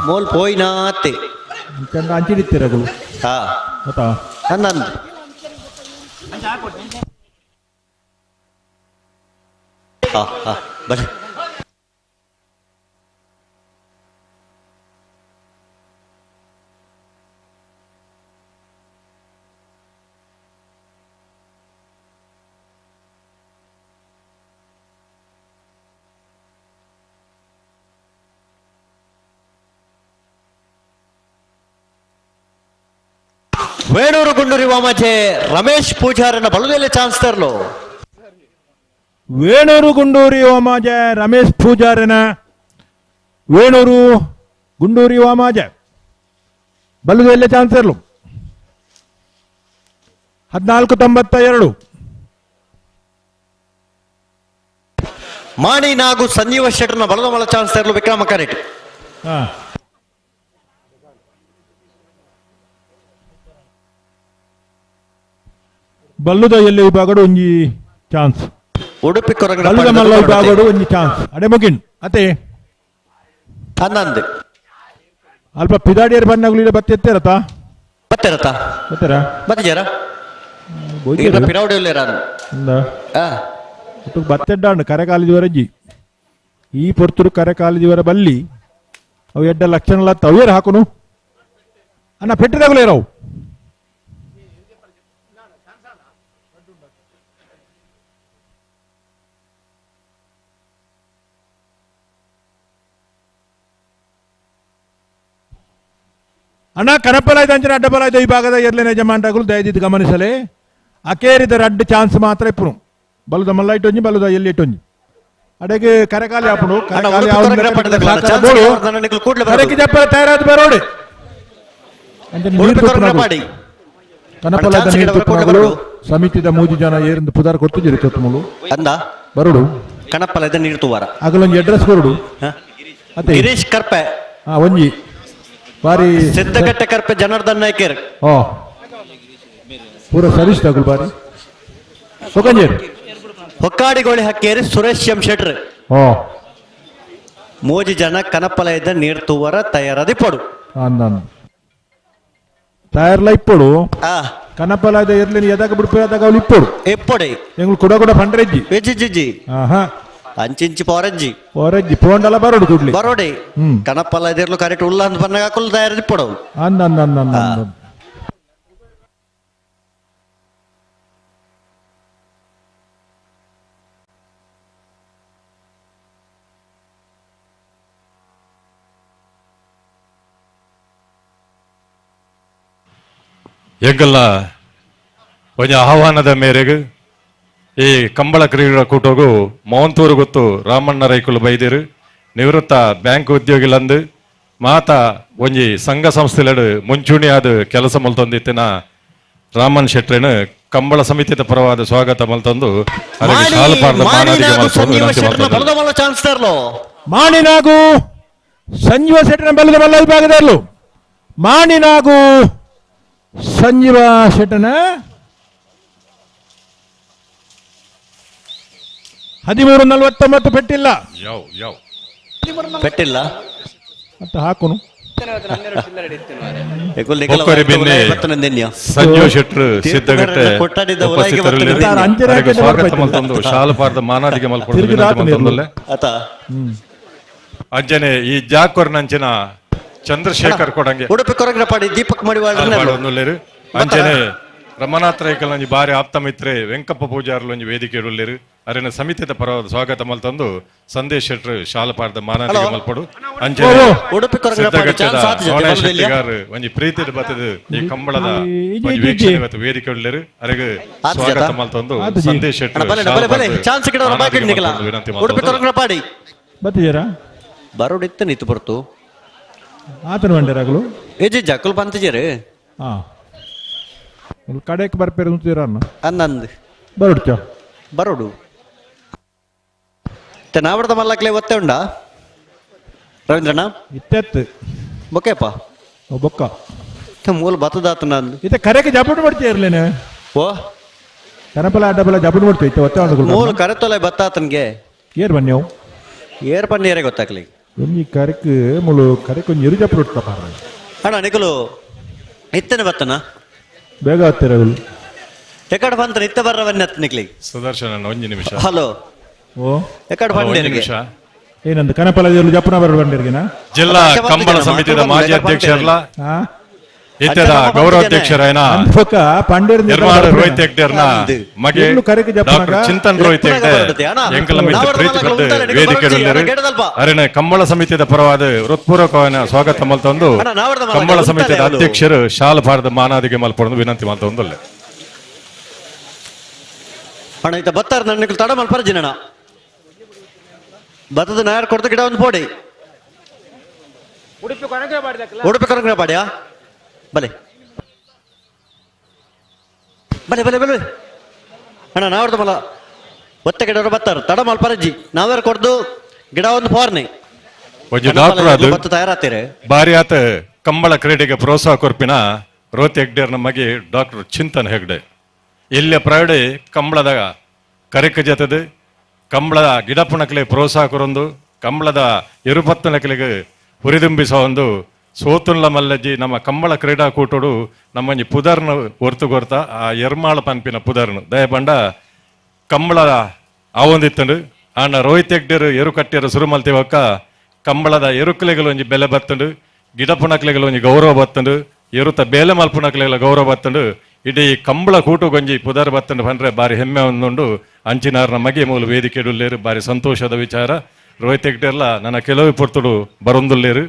ಮೋಲ್ ಪೋಯಿನಾತೆ ಚಂದ ಅಂಚಿಡಿತ್ತೀರಗಳು. ಹಾ ಗೊತ್ತಾ? ನಂದು ಹಾ ಹಾ ಬನ್ನಿ. ವೇಣೂರು ಗುಂಡೂರಿ ವಾಮಾಜೆ ರಮೇಶ್ ಪೂಜಾರನ ಬಲದಲ್ಲಿ ಚಾನ್ಸ್ ತರಲು. ವೇಣೂರು ಗುಂಡೂರಿ ವಾಮಾಜೆ ರಮೇಶ್ ಪೂಜಾರನ ವೇಣೂರು ಗುಂಡೂರಿ ವಾಮಾಜೆ ಬಲದಲ್ಲಿ ಚಾನ್ಸ್ ತರಲು. 14.92. ಮಾಣಿ ನಾಗು ಸಂಜೀವ ಶೆಟ್ಟರ್ನ ಬಲದ ಮಳ ಚಾನ್ಸ್ ತರಲು ವಿಕ್ರಮ ಕರೆಕ್ಟ್. ಬಲ್ಲುದ ಎಲ್ಲಿ ವಿಭಾಗಡು ಒಂಜಿ ಚಾನ್ಸ್. ಉಡುಪಿ ಕೊರಗಡ ಬಲ್ಲುದ ಮಲ್ಲ ವಿಭಾಗಡು ಒಂಜಿ ಚಾನ್ಸ್. ಅಡೆ ಮುಗಿನ್ ಅತೆ ಹನ್ನೊಂದು. ಅಲ್ಪ ಪಿದಾಡಿಯರ್ ಬಣ್ಣಗಳು ಬತ್ತೆತ್ತೇರತ ಬತ್ತೆರತ ಬತ್ತೆರ ಬತ್ತಿಜಾರ ಪಿರಾವಡಿ ಬತ್ತೆಡ್ಡಾಂಡು ಕರೆ ಕಾಲೇಜಿವರಜ್ಜಿ ಈ ಪೊರ್ತುಡು ಕರೆ ಕಾಲೇಜಿವರ ಬಲ್ಲಿ ಅವು ಎಡ್ಡ ಲಕ್ಷಣ ತವ್ಯರ್ ಹಾಕುನು ಅಣ್ಣ ಪೆಟ್ಟಿದಾಗಲೇರವು. ಅಣ್ಣ ಕನಪಲಾಯ್ತು ಅಂಚಿನ ಅಡ್ಡಪಲಾಯ್ತು ಈ ಭಾಗದ ಎರ್ಲಿನ ಯಜಮಾನ್ರಗಳು ದಯದಿದ್ದು ಗಮನಿಸಲೇ. ಅಕೇರಿದ ರಡ್ಡು ಚಾನ್ಸ್ ಮಾತ್ರ ಇಪ್ಪುನು ಬಲುದ ಮಲ್ಲ ಇಟ್ಟೊಂಜಿ ಬಲುದ ಎಲ್ಲಿ ಇಟ್ಟೊಂಜಿ ಅಡೆಗೆ ಕರೆಕಾಲಿ ಆಪುನು ತಯಾರಾದ ಬರೋಡಿ ಕನಪಲಾದ ಸಮಿತಿದ ಮೂಜಿ ಜನ ಏರಿಂದ ಪುದಾರ್ ಕೊಡ್ತಿದ್ದೀರಿ ಚೊತ್ತುಮುಲು ಅಂದ ಬರೋಡು ಕಣಪಲದ ನೀರು ತುವಾರ ಅಗಲೊಂಜಿ ಅಡ್ರೆಸ್ ಕೊರಡು ಗಿರೀಶ್ ಕರ್ಪೆ ಒಂಜಿ ಬಾರಿ ಸಿದ್ದಗಟ್ಟೆ ಕರ್ಪೆ ಜನಾರ್ದನ್ ನಾಯ್ಕರ್ ಪೂರ ಸರ್ವಿಸ್ ತಗೊಳ್ ಬಾರಿ ಸೊಕಂಜೇರ್ ಹೊಕ್ಕಾಡಿಗೋಳಿ ಹಕ್ಕೇರಿ ಸುರೇಶ್ ಎಂ ಶೆಟ್ರ್ ಮೋಜಿ ಜನ ಕನಪಲಯದ ನೀರು ತೂವರ ತಯಾರಾದಿ ಪಡು ತಯಾರ್ಲ ಇಪ್ಪಡು ಕನಪಲಯದ ಇರ್ಲಿ ಎದಾಗ ಬಿಡ್ಪು ಎದಾಗ ಅವಳು ಇಪ್ಪಡು ಇಪ್ಪಡಿ ಎಂಗಳು ಕುಡ ಕುಡ ಫಂಡ್ರೆಜ್ಜಿ ಜಿಜ್ಜಿ ಅಂಚಿಂಚಿ ಪೋರಜ್ಜಿ ಪೋರಜ್ಜಿ ಪೋಂಡಲ ಬರೋಡು ಕೂಡ್ಲಿ ಬರೋಡಿ ಕನಪಲಯದ ಇರ್ಲು ಕರೆಕ್ಟ್ ಉಲ್ಲ ಅಂತ ಬಂದಾಗ ಹಾಕಲು ತಯಾರಿ ಪಡು ಅಂದ ಅಂದ ಅಂದ ಅಂದ ಎಂಕಲ್ನ ಒಂಜಿ ಆಹ್ವಾನದ ಮೇರೆಗೆ ಈ ಕಂಬಳ ಕ್ರೀಡಾ ಕೂಟಗು ಮೌಂತೂರು ಗೊತ್ತು ರಾಮಣ್ಣ ರೈಕುಲು ಬೈದಿರು ನಿವೃತ್ತ ಬ್ಯಾಂಕ್ ಉದ್ಯೋಗಿಲಂದು ಮಾತಾ ಒಂಜಿ ಸಂಘ ಸಂಸ್ಥೆಲೆಡು ಮುಂಚೂಣಿಯಾದ ಕೆಲಸ ಮಲ್ತೊಂದಿತ್ತಿನ ರಾಮನ್ ಶೆಟ್ರೇನು ಕಂಬಳ ಸಮಿತಿದ ಪರವಾದ ಸ್ವಾಗತ ಮಲ್ತೊಂದು ಮಾಣಿನಾಗು ಸಂಜೀವ ಶೆಟ್ಟನ ಬಲದ ಮಲ್ಲ ವಿಭಾಗದಲ್ಲೂ ಮಾಣಿನಾಗು ಸಂಜೀವ ಶೆಟ್ಟನ 13.49 ಪೆಟ್ಟಿಲ್ಲ ಪೆಟ್ಟಿಲ್ಲ ಮತ್ತೆ ಹಾಕುನು ಸಂಜೀವ ಶೆಟ್ಟರು ಸಿದ್ದಗಟ್ಟೆ ಸ್ವಾಗತ ಮಲ್ತೊಂದು ಶಾಲಪಾರದ ಮಾನಾದಿಗೆ ಮಲ್ಕೊಂಡು ಅಂಜನೆ ಈ ಜಾಕೊರ್ನಂಚಿನ ಚಂದ್ರಶೇಖರ್ ಕೊಡಂಗೆ ಉಡುಪಿ ಕೊರಗನಪಾಡಿ ದೀಪಕ್ ಮಡಿವಾಳ ಅಂಚನೆ ರಮನಾಥ್ ರೈಕಲ್ ಬಾರಿ ಆಪ್ತ ಮಿತ್ರೆ ವೆಂಕಪ್ಪ ಪೂಜಾರ್ಲು ಒಂಜಿ ವೇದಿಕೆ ಉಲ್ಲೇರು ಅರೆನ ಸಮಿತಿದ ಪರವಾದ ಸ್ವಾಗತ ಮಲ್ತಂದು ಸಂದೇಶ್ ಶೆಟ್ರು ಶಾಲಪಾರದ ಮಾನಾದಿಗೆ ಮಲ್ಪಡು ಅಂಚನೆ ಉಡುಪಿ ಶೆಟ್ಟಿಗಾರ್ ಒಂಜಿ ಪ್ರೀತಿದ ಬತ್ತದ ಈ ಕಂಬಳದ ಒಂಜಿ ವೀಕ್ಷಣೆ ಬತ್ತ ವೇದಿಕೆ ಉಲ್ಲೇರು ಅರೆಗೆ ಸ್ವಾಗತ ಮಲ್ತಂದು ಸಂದೇಶ್ ಶೆಟ್ರು ವಿನಂತಿ ಉಡುಪಿ ಕೊರಗನಪಾಡಿ ಬತ್ತಿದ್ದೀರಾ ಬರೋಡಿತ್ತ ನಿಂತು ಬರ್ತು ಆತನ ಬಂಡೆರಾಗಲು ಏಜಿ ಜಕ್ಕಲು ಬಂತಿಜಾರೆ ಹಾ ಕಡೆಕ್ ಬರ್ಪೇರು ಅಂತೀರನ್ನ ಅನ್ನಂದು ಬರೋಡ್ಚ ಬರೋಡು ನಾವಡ್ದ ಮಲ್ಲಕ್ಲೆ ಒತ್ತೆ ಉಂಡಾ ರವೀಂದ್ರಣ್ಣ ಇತ್ತೆತ್ತು ಬೊಕ್ಕೆಪ್ಪ ಬೊಕ್ಕ ಮೂಲ ಬತ್ತದಾತ ನಂದು ಇತ್ತೆ ಕರೆಗೆ ಜಪಟ್ ಮಾಡ್ತೀಯ ಇರ್ಲೇನೆ ಓ ಕನಪಲ ಅಡ್ಡಬಲ ಜಬನ್ ಬಿಡ್ತು ಇತ್ತೆ ಒತ್ತೆ ಒಂದು ಮೂಲು ಕರೆತೊಲೆ ಬತ್ತಾತನ್ಗೆ. ಏರ್ ಬನ್ನಿ ಏರ್ ಬನ್ನಿ ಏರೇ ಗೊತ್ತಾಗ್ಲಿ. ಒಂಜಿ ಕರೆಕ್ ಮುಳು ಕರೆಕ್ ಒಂಜಿ ಎರು ಜಪ್ಪು ಉಡ್ತ ಪಾರ. ಅಣ್ಣ ನಿಕಲು ಇತ್ತನೆ ಬತ್ತನ ಬೇಗ ಹತ್ತಿರಗಳು ಎಕಡೆ ಬಂತ ಇತ್ತ ಬರ್ರ ಬನ್ನಿ ಹತ್ತು ನಿಕ್ಲಿ. ಸುದರ್ಶನ ಒಂಜಿ ನಿಮಿಷ. ಹಲೋ ಓ ಎಕಡೆ ಬಂಡಿ ನಿಮಿಷ. ಏನಂತ ಕನಪಲ ಜಪ್ಪನ ಬರ ಬಂಡಿರ್ಗಿನ ಜಿಲ್ಲಾ ಕಂಬಳ ಸಮಿತಿಯ ಮಾಜಿ ಅಧ್ಯಕ್ಷರಲ್ಲ ಇತ್ಯದ ಗೌರವಾಧ್ಯಕ್ಷರಾಯನ ನಿರ್ಮಾಣ ರೋಹಿತ್ ಹೆಗ್ಡೆರ್ನ ಮಗೆ ಡಾಕ್ಟರ್ ಚಿಂತನ್ ರೋಹಿತ್ ಹೆಗ್ಡೆ ಎಂಕಲ ಮಿತ್ರ ಪ್ರೀತಿ ವೇದಿಕೆಯಲ್ಲಿ ಅರಿನ ಕಂಬಳ ಸಮಿತಿಯ ಪರವಾದ ಹೃತ್ಪೂರ್ವಕವಾದ ಸ್ವಾಗತ ಮಲ್ತೊಂದು ಕಂಬಳ ಸಮಿತಿಯ ಅಧ್ಯಕ್ಷರು ಶಾಲ್ ಭಾರತ ಮಾನಾದಿಗೆ ಮಲ್ಪೊಂದು ವಿನಂತಿ ಮಲ್ತೊಂದಲ್ಲ. ಅಣ್ಣ ಇತ್ತ ಬತ್ತಾರ ನನ್ನ ತಡ ಮಲ್ಪರ ಜಿನಣ್ಣ ಬತ್ತದ ನಾಯರ್ ಕೊಡ್ತು ಗಿಡ ಒಂದು ಪೋಡಿ ಉಡುಪಿ ಕೊರಗೆ ಪಾಡ್ಯಾ. ಬಲೆ ಬಲೆ ಬಲೆ ಬಲೆ ಅಣ್ಣ ನಾವ್ದು ಮಲ್ಲ ಒತ್ತ ಗಿಡ ಬತ್ತಾರ ತಡ ಮಲ್ಪರಜ್ಜಿ ನಾವ್ಯಾರು ಕೊಡ್ದು ಗಿಡ ಒಂದು ಫಾರ್ನಿ ಡಾಕ್ಟರ್ ತಯಾರಾಗ್ತೀರಿ. ಬಾರಿ ಆತ ಕಂಬಳ ಕ್ರೀಡೆಗೆ ಪ್ರೋತ್ಸಾಹ ಕೊರ್ಪಿನ ರೋಹಿತ್ ಹೆಗ್ಡೆರ್ನ ಮಗೆ ಡಾಕ್ಟರ್ ಚಿಂತನ್ ಹೆಗ್ಡೆ ಎಲ್ಲಿಯ ಪ್ರಯೋಡೆ ಕಂಬಳದ ಕರೆಕ ಜತದ ಕಂಬಳದ ಗಿಡಪುಣಕಲೆ ಪ್ರೋತ್ಸಾಹ ಕೊರೊಂದು ಕಂಬಳದ ಎರುಪತ್ತನಕಲಿಗೆ ಹುರಿದುಂಬಿಸೋ ಒಂದು ಸೋತುಲ್ಲ ಮಲ್ಲಜ್ಜಿ ನಮ್ಮ ಕಂಬಳ ಕ್ರೀಡಾಕೂಟೋಡು ನಮ್ಮಂಜಿ ಪುದರ್ನ ಒರ್ತು ಕೊರ್ತ ಆ ಎರ್ಮಾಳ ಪನ್ಪಿನ ಪುದರ್ನು ದಯಪಂಡ ಕಂಬಳ ಆವೊಂದಿತ್ತಂಡು ಆಂಡ ರೋಹಿತ್ ಹೆಗ್ಡೆರು ಎರು ಕಟ್ಟಿಯರು ಸುರು ಮಲ್ತಿವಕ್ಕ ಕಂಬಳದ ಎರುಕಲೆಗಳು ಒಂಜಿ ಬೆಲೆ ಬತ್ತಂಡು ಗಿಡಪುಣಕ್ಲೆಗಳು ಒಂಜಿ ಗೌರವ ಬತ್ತಂಡು ಎರುತ ಬೇಲೆ ಮಲ್ಪುಣಕ್ಲೆಗಳ ಗೌರವ ಬತ್ತಂಡು ಇಡೀ ಕಂಬಳ ಕೂಟುಗೊಂಜಿ ಪುದರ್ ಬತ್ತಂಡು ಪಂಡ್ರೆ ಬಾರಿ ಹೆಮ್ಮೆ ಒಂದುಂಡು. ಅಂಚಿನಾರ್ನ ಮಗೆ ಮೂಲ ವೇದಿಕೆಡುಲ್ಲೇರು ಬಾರಿ ಸಂತೋಷದ ವಿಚಾರ. ರೋಹಿತ್ ಹೆಗ್ಡೆರ್ಲ ನನ್ನ ಕೆಲವು ಪೊರ್ತುಡು ಬರೊಂದುಲ್ಲೇರು.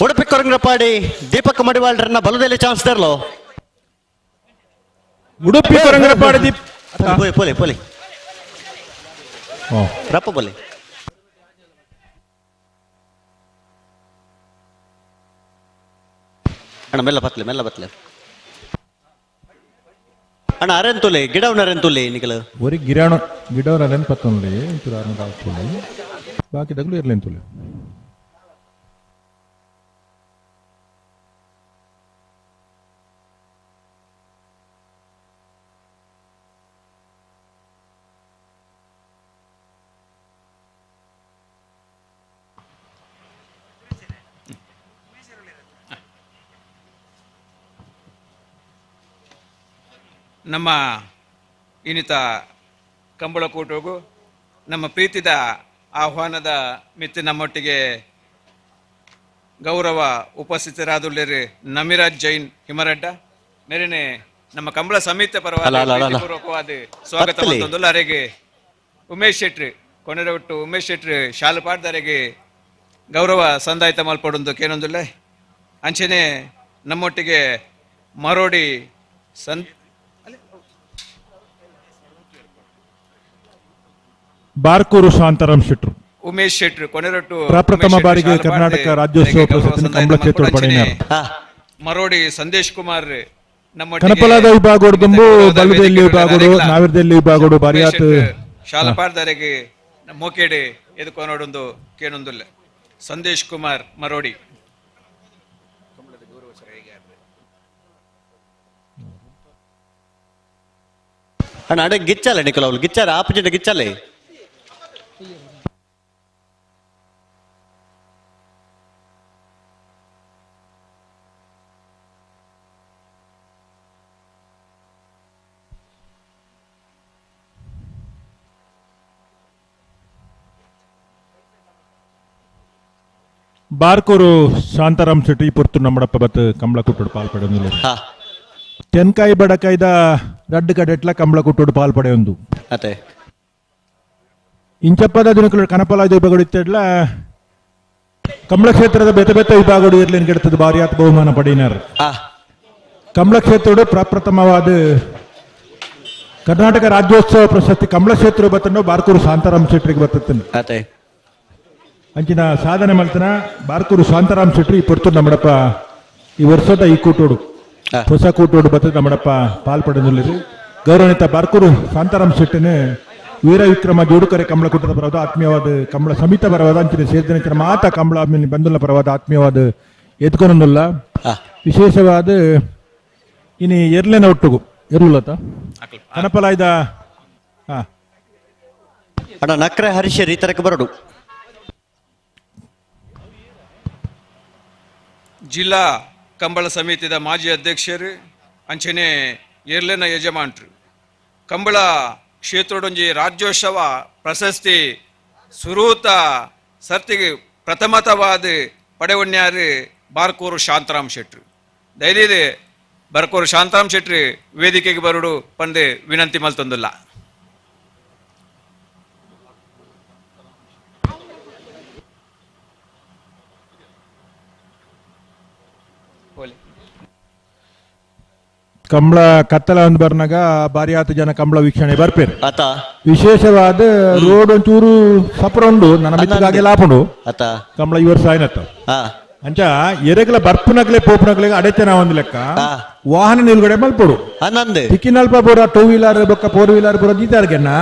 ಉಡುಪಿ ಕೊರಂಗ್ರಪಾಡಿ ದೀಪಕ್ ಮಡಿವಾಳ್ರನ್ನ ಬಲದಲ್ಲಿ ಚಾನ್ಸ್ ತರಲು ಉಡುಪಿ ಕೊರಂಗ್ರಪಾಡಿ ದೀಪ್ ಪೋಲೆ ಪೋಲೆ ರಪ್ಪ ಬೋಲೆ. ಅಣ್ಣ ಮೆಲ್ಲ ಬತ್ಲೆ ಮೆಲ್ಲ ಬತ್ಲೆ ಅಣ್ಣ ಅರೆನ್ ತುಲೆ ಗಿಡವನ ಅರೆನ್ ತುಲೆ ನಿಕಲ ಒರಿ ಗಿರಾಣ ಗಿಡವನ ಅರೆನ್ ಪತ್ತೊಂದು ಬಾಕಿ ದಗ್ಲು ಇರ್ಲೇನ್ ತುಲೆ. ನಮ್ಮ ಇನ್ನಿತ ಕಂಬಳಕೂಟಗೂ ನಮ್ಮ ಪ್ರೀತಿದ ಆಹ್ವಾನದ ಮಿತ್ತು ನಮ್ಮೊಟ್ಟಿಗೆ ಗೌರವ ಉಪಸ್ಥಿತರಾದುಳ್ಳೇರು ನಮಿರಾಜ್ ಜೈನ್ ಹಿಮರಡ್ಡ ಮೇರೆನೆ ನಮ್ಮ ಕಂಬಳ ಸಮಿತಿ ಪರವಾಗಿ ಪೂರ್ವಕವಾದ ಸ್ವಾಗತ ಮತ್ತೊಂದು ಅರೆಗೆ ಉಮೇಶ್ ಶೆಟ್ರು ಕೊನೆರೊಟ್ಟು ಉಮೇಶ್ ಶೆಟ್ರು ಶಾಲು ಪಾಡ್ದರೆಗೆ ಗೌರವ ಸಂದಾಯಿತ ಮಲ್ಪಡೊಂದು ಕೇನೊಂದುಲ್ಲೆ. ಅಂಚೆನೆ ನಮ್ಮೊಟ್ಟಿಗೆ ಮರೋಡಿ ಸಂತ ಬಾರ್ಕೂರು ಶಾಂತಾರಾಮ್ ಶೆಟ್ರು ಉಮೇಶ್ ಶೆಟ್ರು ಕೊನೆರೊಟ್ಟು ಪ್ರಪ್ರಥಮ ಬಾರಿಗೆ ಕರ್ನಾಟಕ ರಾಜ್ಯೋತ್ಸವ ಪ್ರಶಸ್ತಿ ಕಂಬಳ ಕ್ಷೇತ್ರ ಪಡೆಯಿನಾರು. ಮರೋಡಿ ಸಂದೇಶ್ ಕುಮಾರ್ ನಮ್ಮ ಕನಪಲಾದ ವಿಭಾಗೋಡು ದುಂಬು ಬಲುದೆಲ್ಲಿ ವಿಭಾಗೋಡು ನಾವಿರದೆಲ್ಲಿ ವಿಭಾಗೋಡು ಬಾರಿಯಾತ್ ಶಾಲಪಾಡ್ದರೆಗೆ ಮೋಕೇಡೆ ಎದುಕೊನೋಡೊಂದು ಕೇನೊಂದುಲ್ಲೆ ಸಂದೇಶ್ ಕುಮಾರ್ ಮರೋಡಿ. ಅಣ್ಣ ಅಡೆ ಗಿಚ್ಚಾಲೆ ನಿಕಲ ಅವಳು ಗಿಚ್ಚಾರ ಆಪೋಸಿಟ್ ಗಿಚ್ಚಾಲೆ. ಬಾರ್ಕೂರು ಶಾಂತಾರಾಮ್ ಶೆಟ್ಟಿ ಪೊರ್ತು ನಮ್ಮಡಪ್ಪ ಬತ್ ಕಂಬಳ ಕುಟ್ಟೋಡು ಪಾಲ್ ಪಡೆಯೊಂದು ತೆನ್ಕಾಯಿ ಬಡಕಾಯ್ದ ರಡ್ಡು ಕಡೆಟ್ಲ ಕಂಬಳ ಕುಟ್ಟೋಡು ಪಾಲ್ ಪಡೆಯೊಂದು ಅತೆ ಇಂಚಪ್ಪದ ದಿನಕುಲು ಕನಪಲ ವಿಭಾಗಗಳು ಇತ್ತೆಡ್ಲ ಕಂಬಳ ಕ್ಷೇತ್ರದ ಬೇತೆ ಬೇತೆ ವಿಭಾಗಗಳು ಇರ್ಲೇನು ಕೆಡ್ತದೆ ಭಾರಿ ಆತ ಬಹುಮಾನ ಪಡೆಯಿನಾರು. ಕಮಲಕ್ಷೇತ್ರೋಡು ಪ್ರಪ್ರಥಮವಾದ ಕರ್ನಾಟಕ ರಾಜ್ಯೋತ್ಸವ ಪ್ರಶಸ್ತಿ ಕಮಲಕ್ಷೇತ್ರ ಬತ್ತನ್ನು ಬಾರ್ಕೂರು ಶಾಂತಾರಾಮ್ ಶೆಟ್ಟರಿಗೆ ಬತ್ತನ್ನು. ಅಂಚಿನ ಸಾಧನೆ ಮಲ್ತನ ಬಾರ್ಕೂರು ಶಾಂತಾರಾಮ್ ಶೆಟ್ಟಿ ಈ ಪೊರ್ತು ನಮ್ಮಡಪ್ಪ ಈ ವರ್ಷದ ಈ ಕೂಟೋಡು ಹೊಸ ಕೂಟೋಡು ಬತ್ತದ ನಮ್ಮಡಪ್ಪ ಪಾಲ್ಪಡೆದುಳ್ಳಿರಿ. ಗೌರವಾನ್ವಿತ ಬಾರ್ಕೂರು ಶಾಂತಾರಾಮ್ ಶೆಟ್ಟಿನ ವೀರ ವಿಕ್ರಮ ಜೋಡುಕರೆ ಕಮಲಕೂಟದ ಪರವಾದ ಆತ್ಮೀಯವಾದ ಕಮಲ ಸಮಿತ ಪರವಾದ ಅಂಚಿನ ಸೇರಿದ ಮಾತಾ ಕಮಲ ಬಂಧುಲ ಪರವಾದ ಆತ್ಮೀಯವಾದ ಎದ್ಕೊನೊಂದುಲ್ಲ. ವಿಶೇಷವಾದ ಇನಿ ಎರ್ಲೆನ ಒಟ್ಟುಗು ಎರ್ಲುಲತ ಕನಪಲಾಯ್ದ ಅಣ್ಣ ನಕ್ರೆ ಹರೀಶ್ ರೀತರಕ್ಕೆ ಬರಡು. ಜಿಲ್ಲಾ ಕಂಬಳ ಸಮಿತಿದ ಮಾಜಿ ಅಧ್ಯಕ್ಷರು ಅಂಚನೆ ಎರ್ಲೆನ ಯಜಮಾನ್ರು ಕಂಬಳ ಕ್ಷೇತ್ರಡೊಂಜಿ ರಾಜ್ಯೋತ್ಸವ ಪ್ರಶಸ್ತಿ ಸುರೂತ ಸರ್ತಿಗೆ ಪ್ರಥಮತವಾದ ಪಡೆವಣ್ಯಾರು ಬಾರ್ಕೂರು ಶಾಂತರಾಮ್ ಶೆಟ್ರು. ದಯದೀದೆ ಬಾರ್ಕೂರು ಶಾಂತರಾಮ್ ಶೆಟ್ರು ವೇದಿಕೆಗೆ ಬರುಡು ಪಂದೆ ವಿನಂತಿ ಮಲ್ತೊಂದುಲ್ಲ. ಕಂಬಳ ಕತ್ತಲ ಒಂದು ಬರ್ನಾಗ ಬಾರಿ ಆತ ಜನ ಕಂಬಳ ವೀಕ್ಷಣೆ ಬರ್ಪೇರು. ವಿಶೇಷವಾದ ರೋಡ್ ಒಂಚೂರು ಸಪರ ಉಂಡು ನನ್ನ ಮಿತ್ರದಾಗೆ ಲಾಪುಂಡು ಕಂಬಳ ಈ ವರ್ಷ ಆಯ್ನತ್ತ. ಅಂಚ ಎರೆಗಲ ಬರ್ಪುನಕ್ಲೆ ಪೋಪುನಕ್ಲೆ ಅಡೆತನ ಒಂದು ಲೆಕ್ಕ ವಾಹನ ನಿಲುಗಡೆ ಮಲ್ಪೊಡು. ತಿಕ್ಕಿನಲ್ಪ ಪೂರ ಟೂ ವೀಲರ್ ಬೊಕ್ಕ ಫೋರ್ ವೀಲರ್ ಪೂರ ದೀತಾರ್ಗೆನ್ನ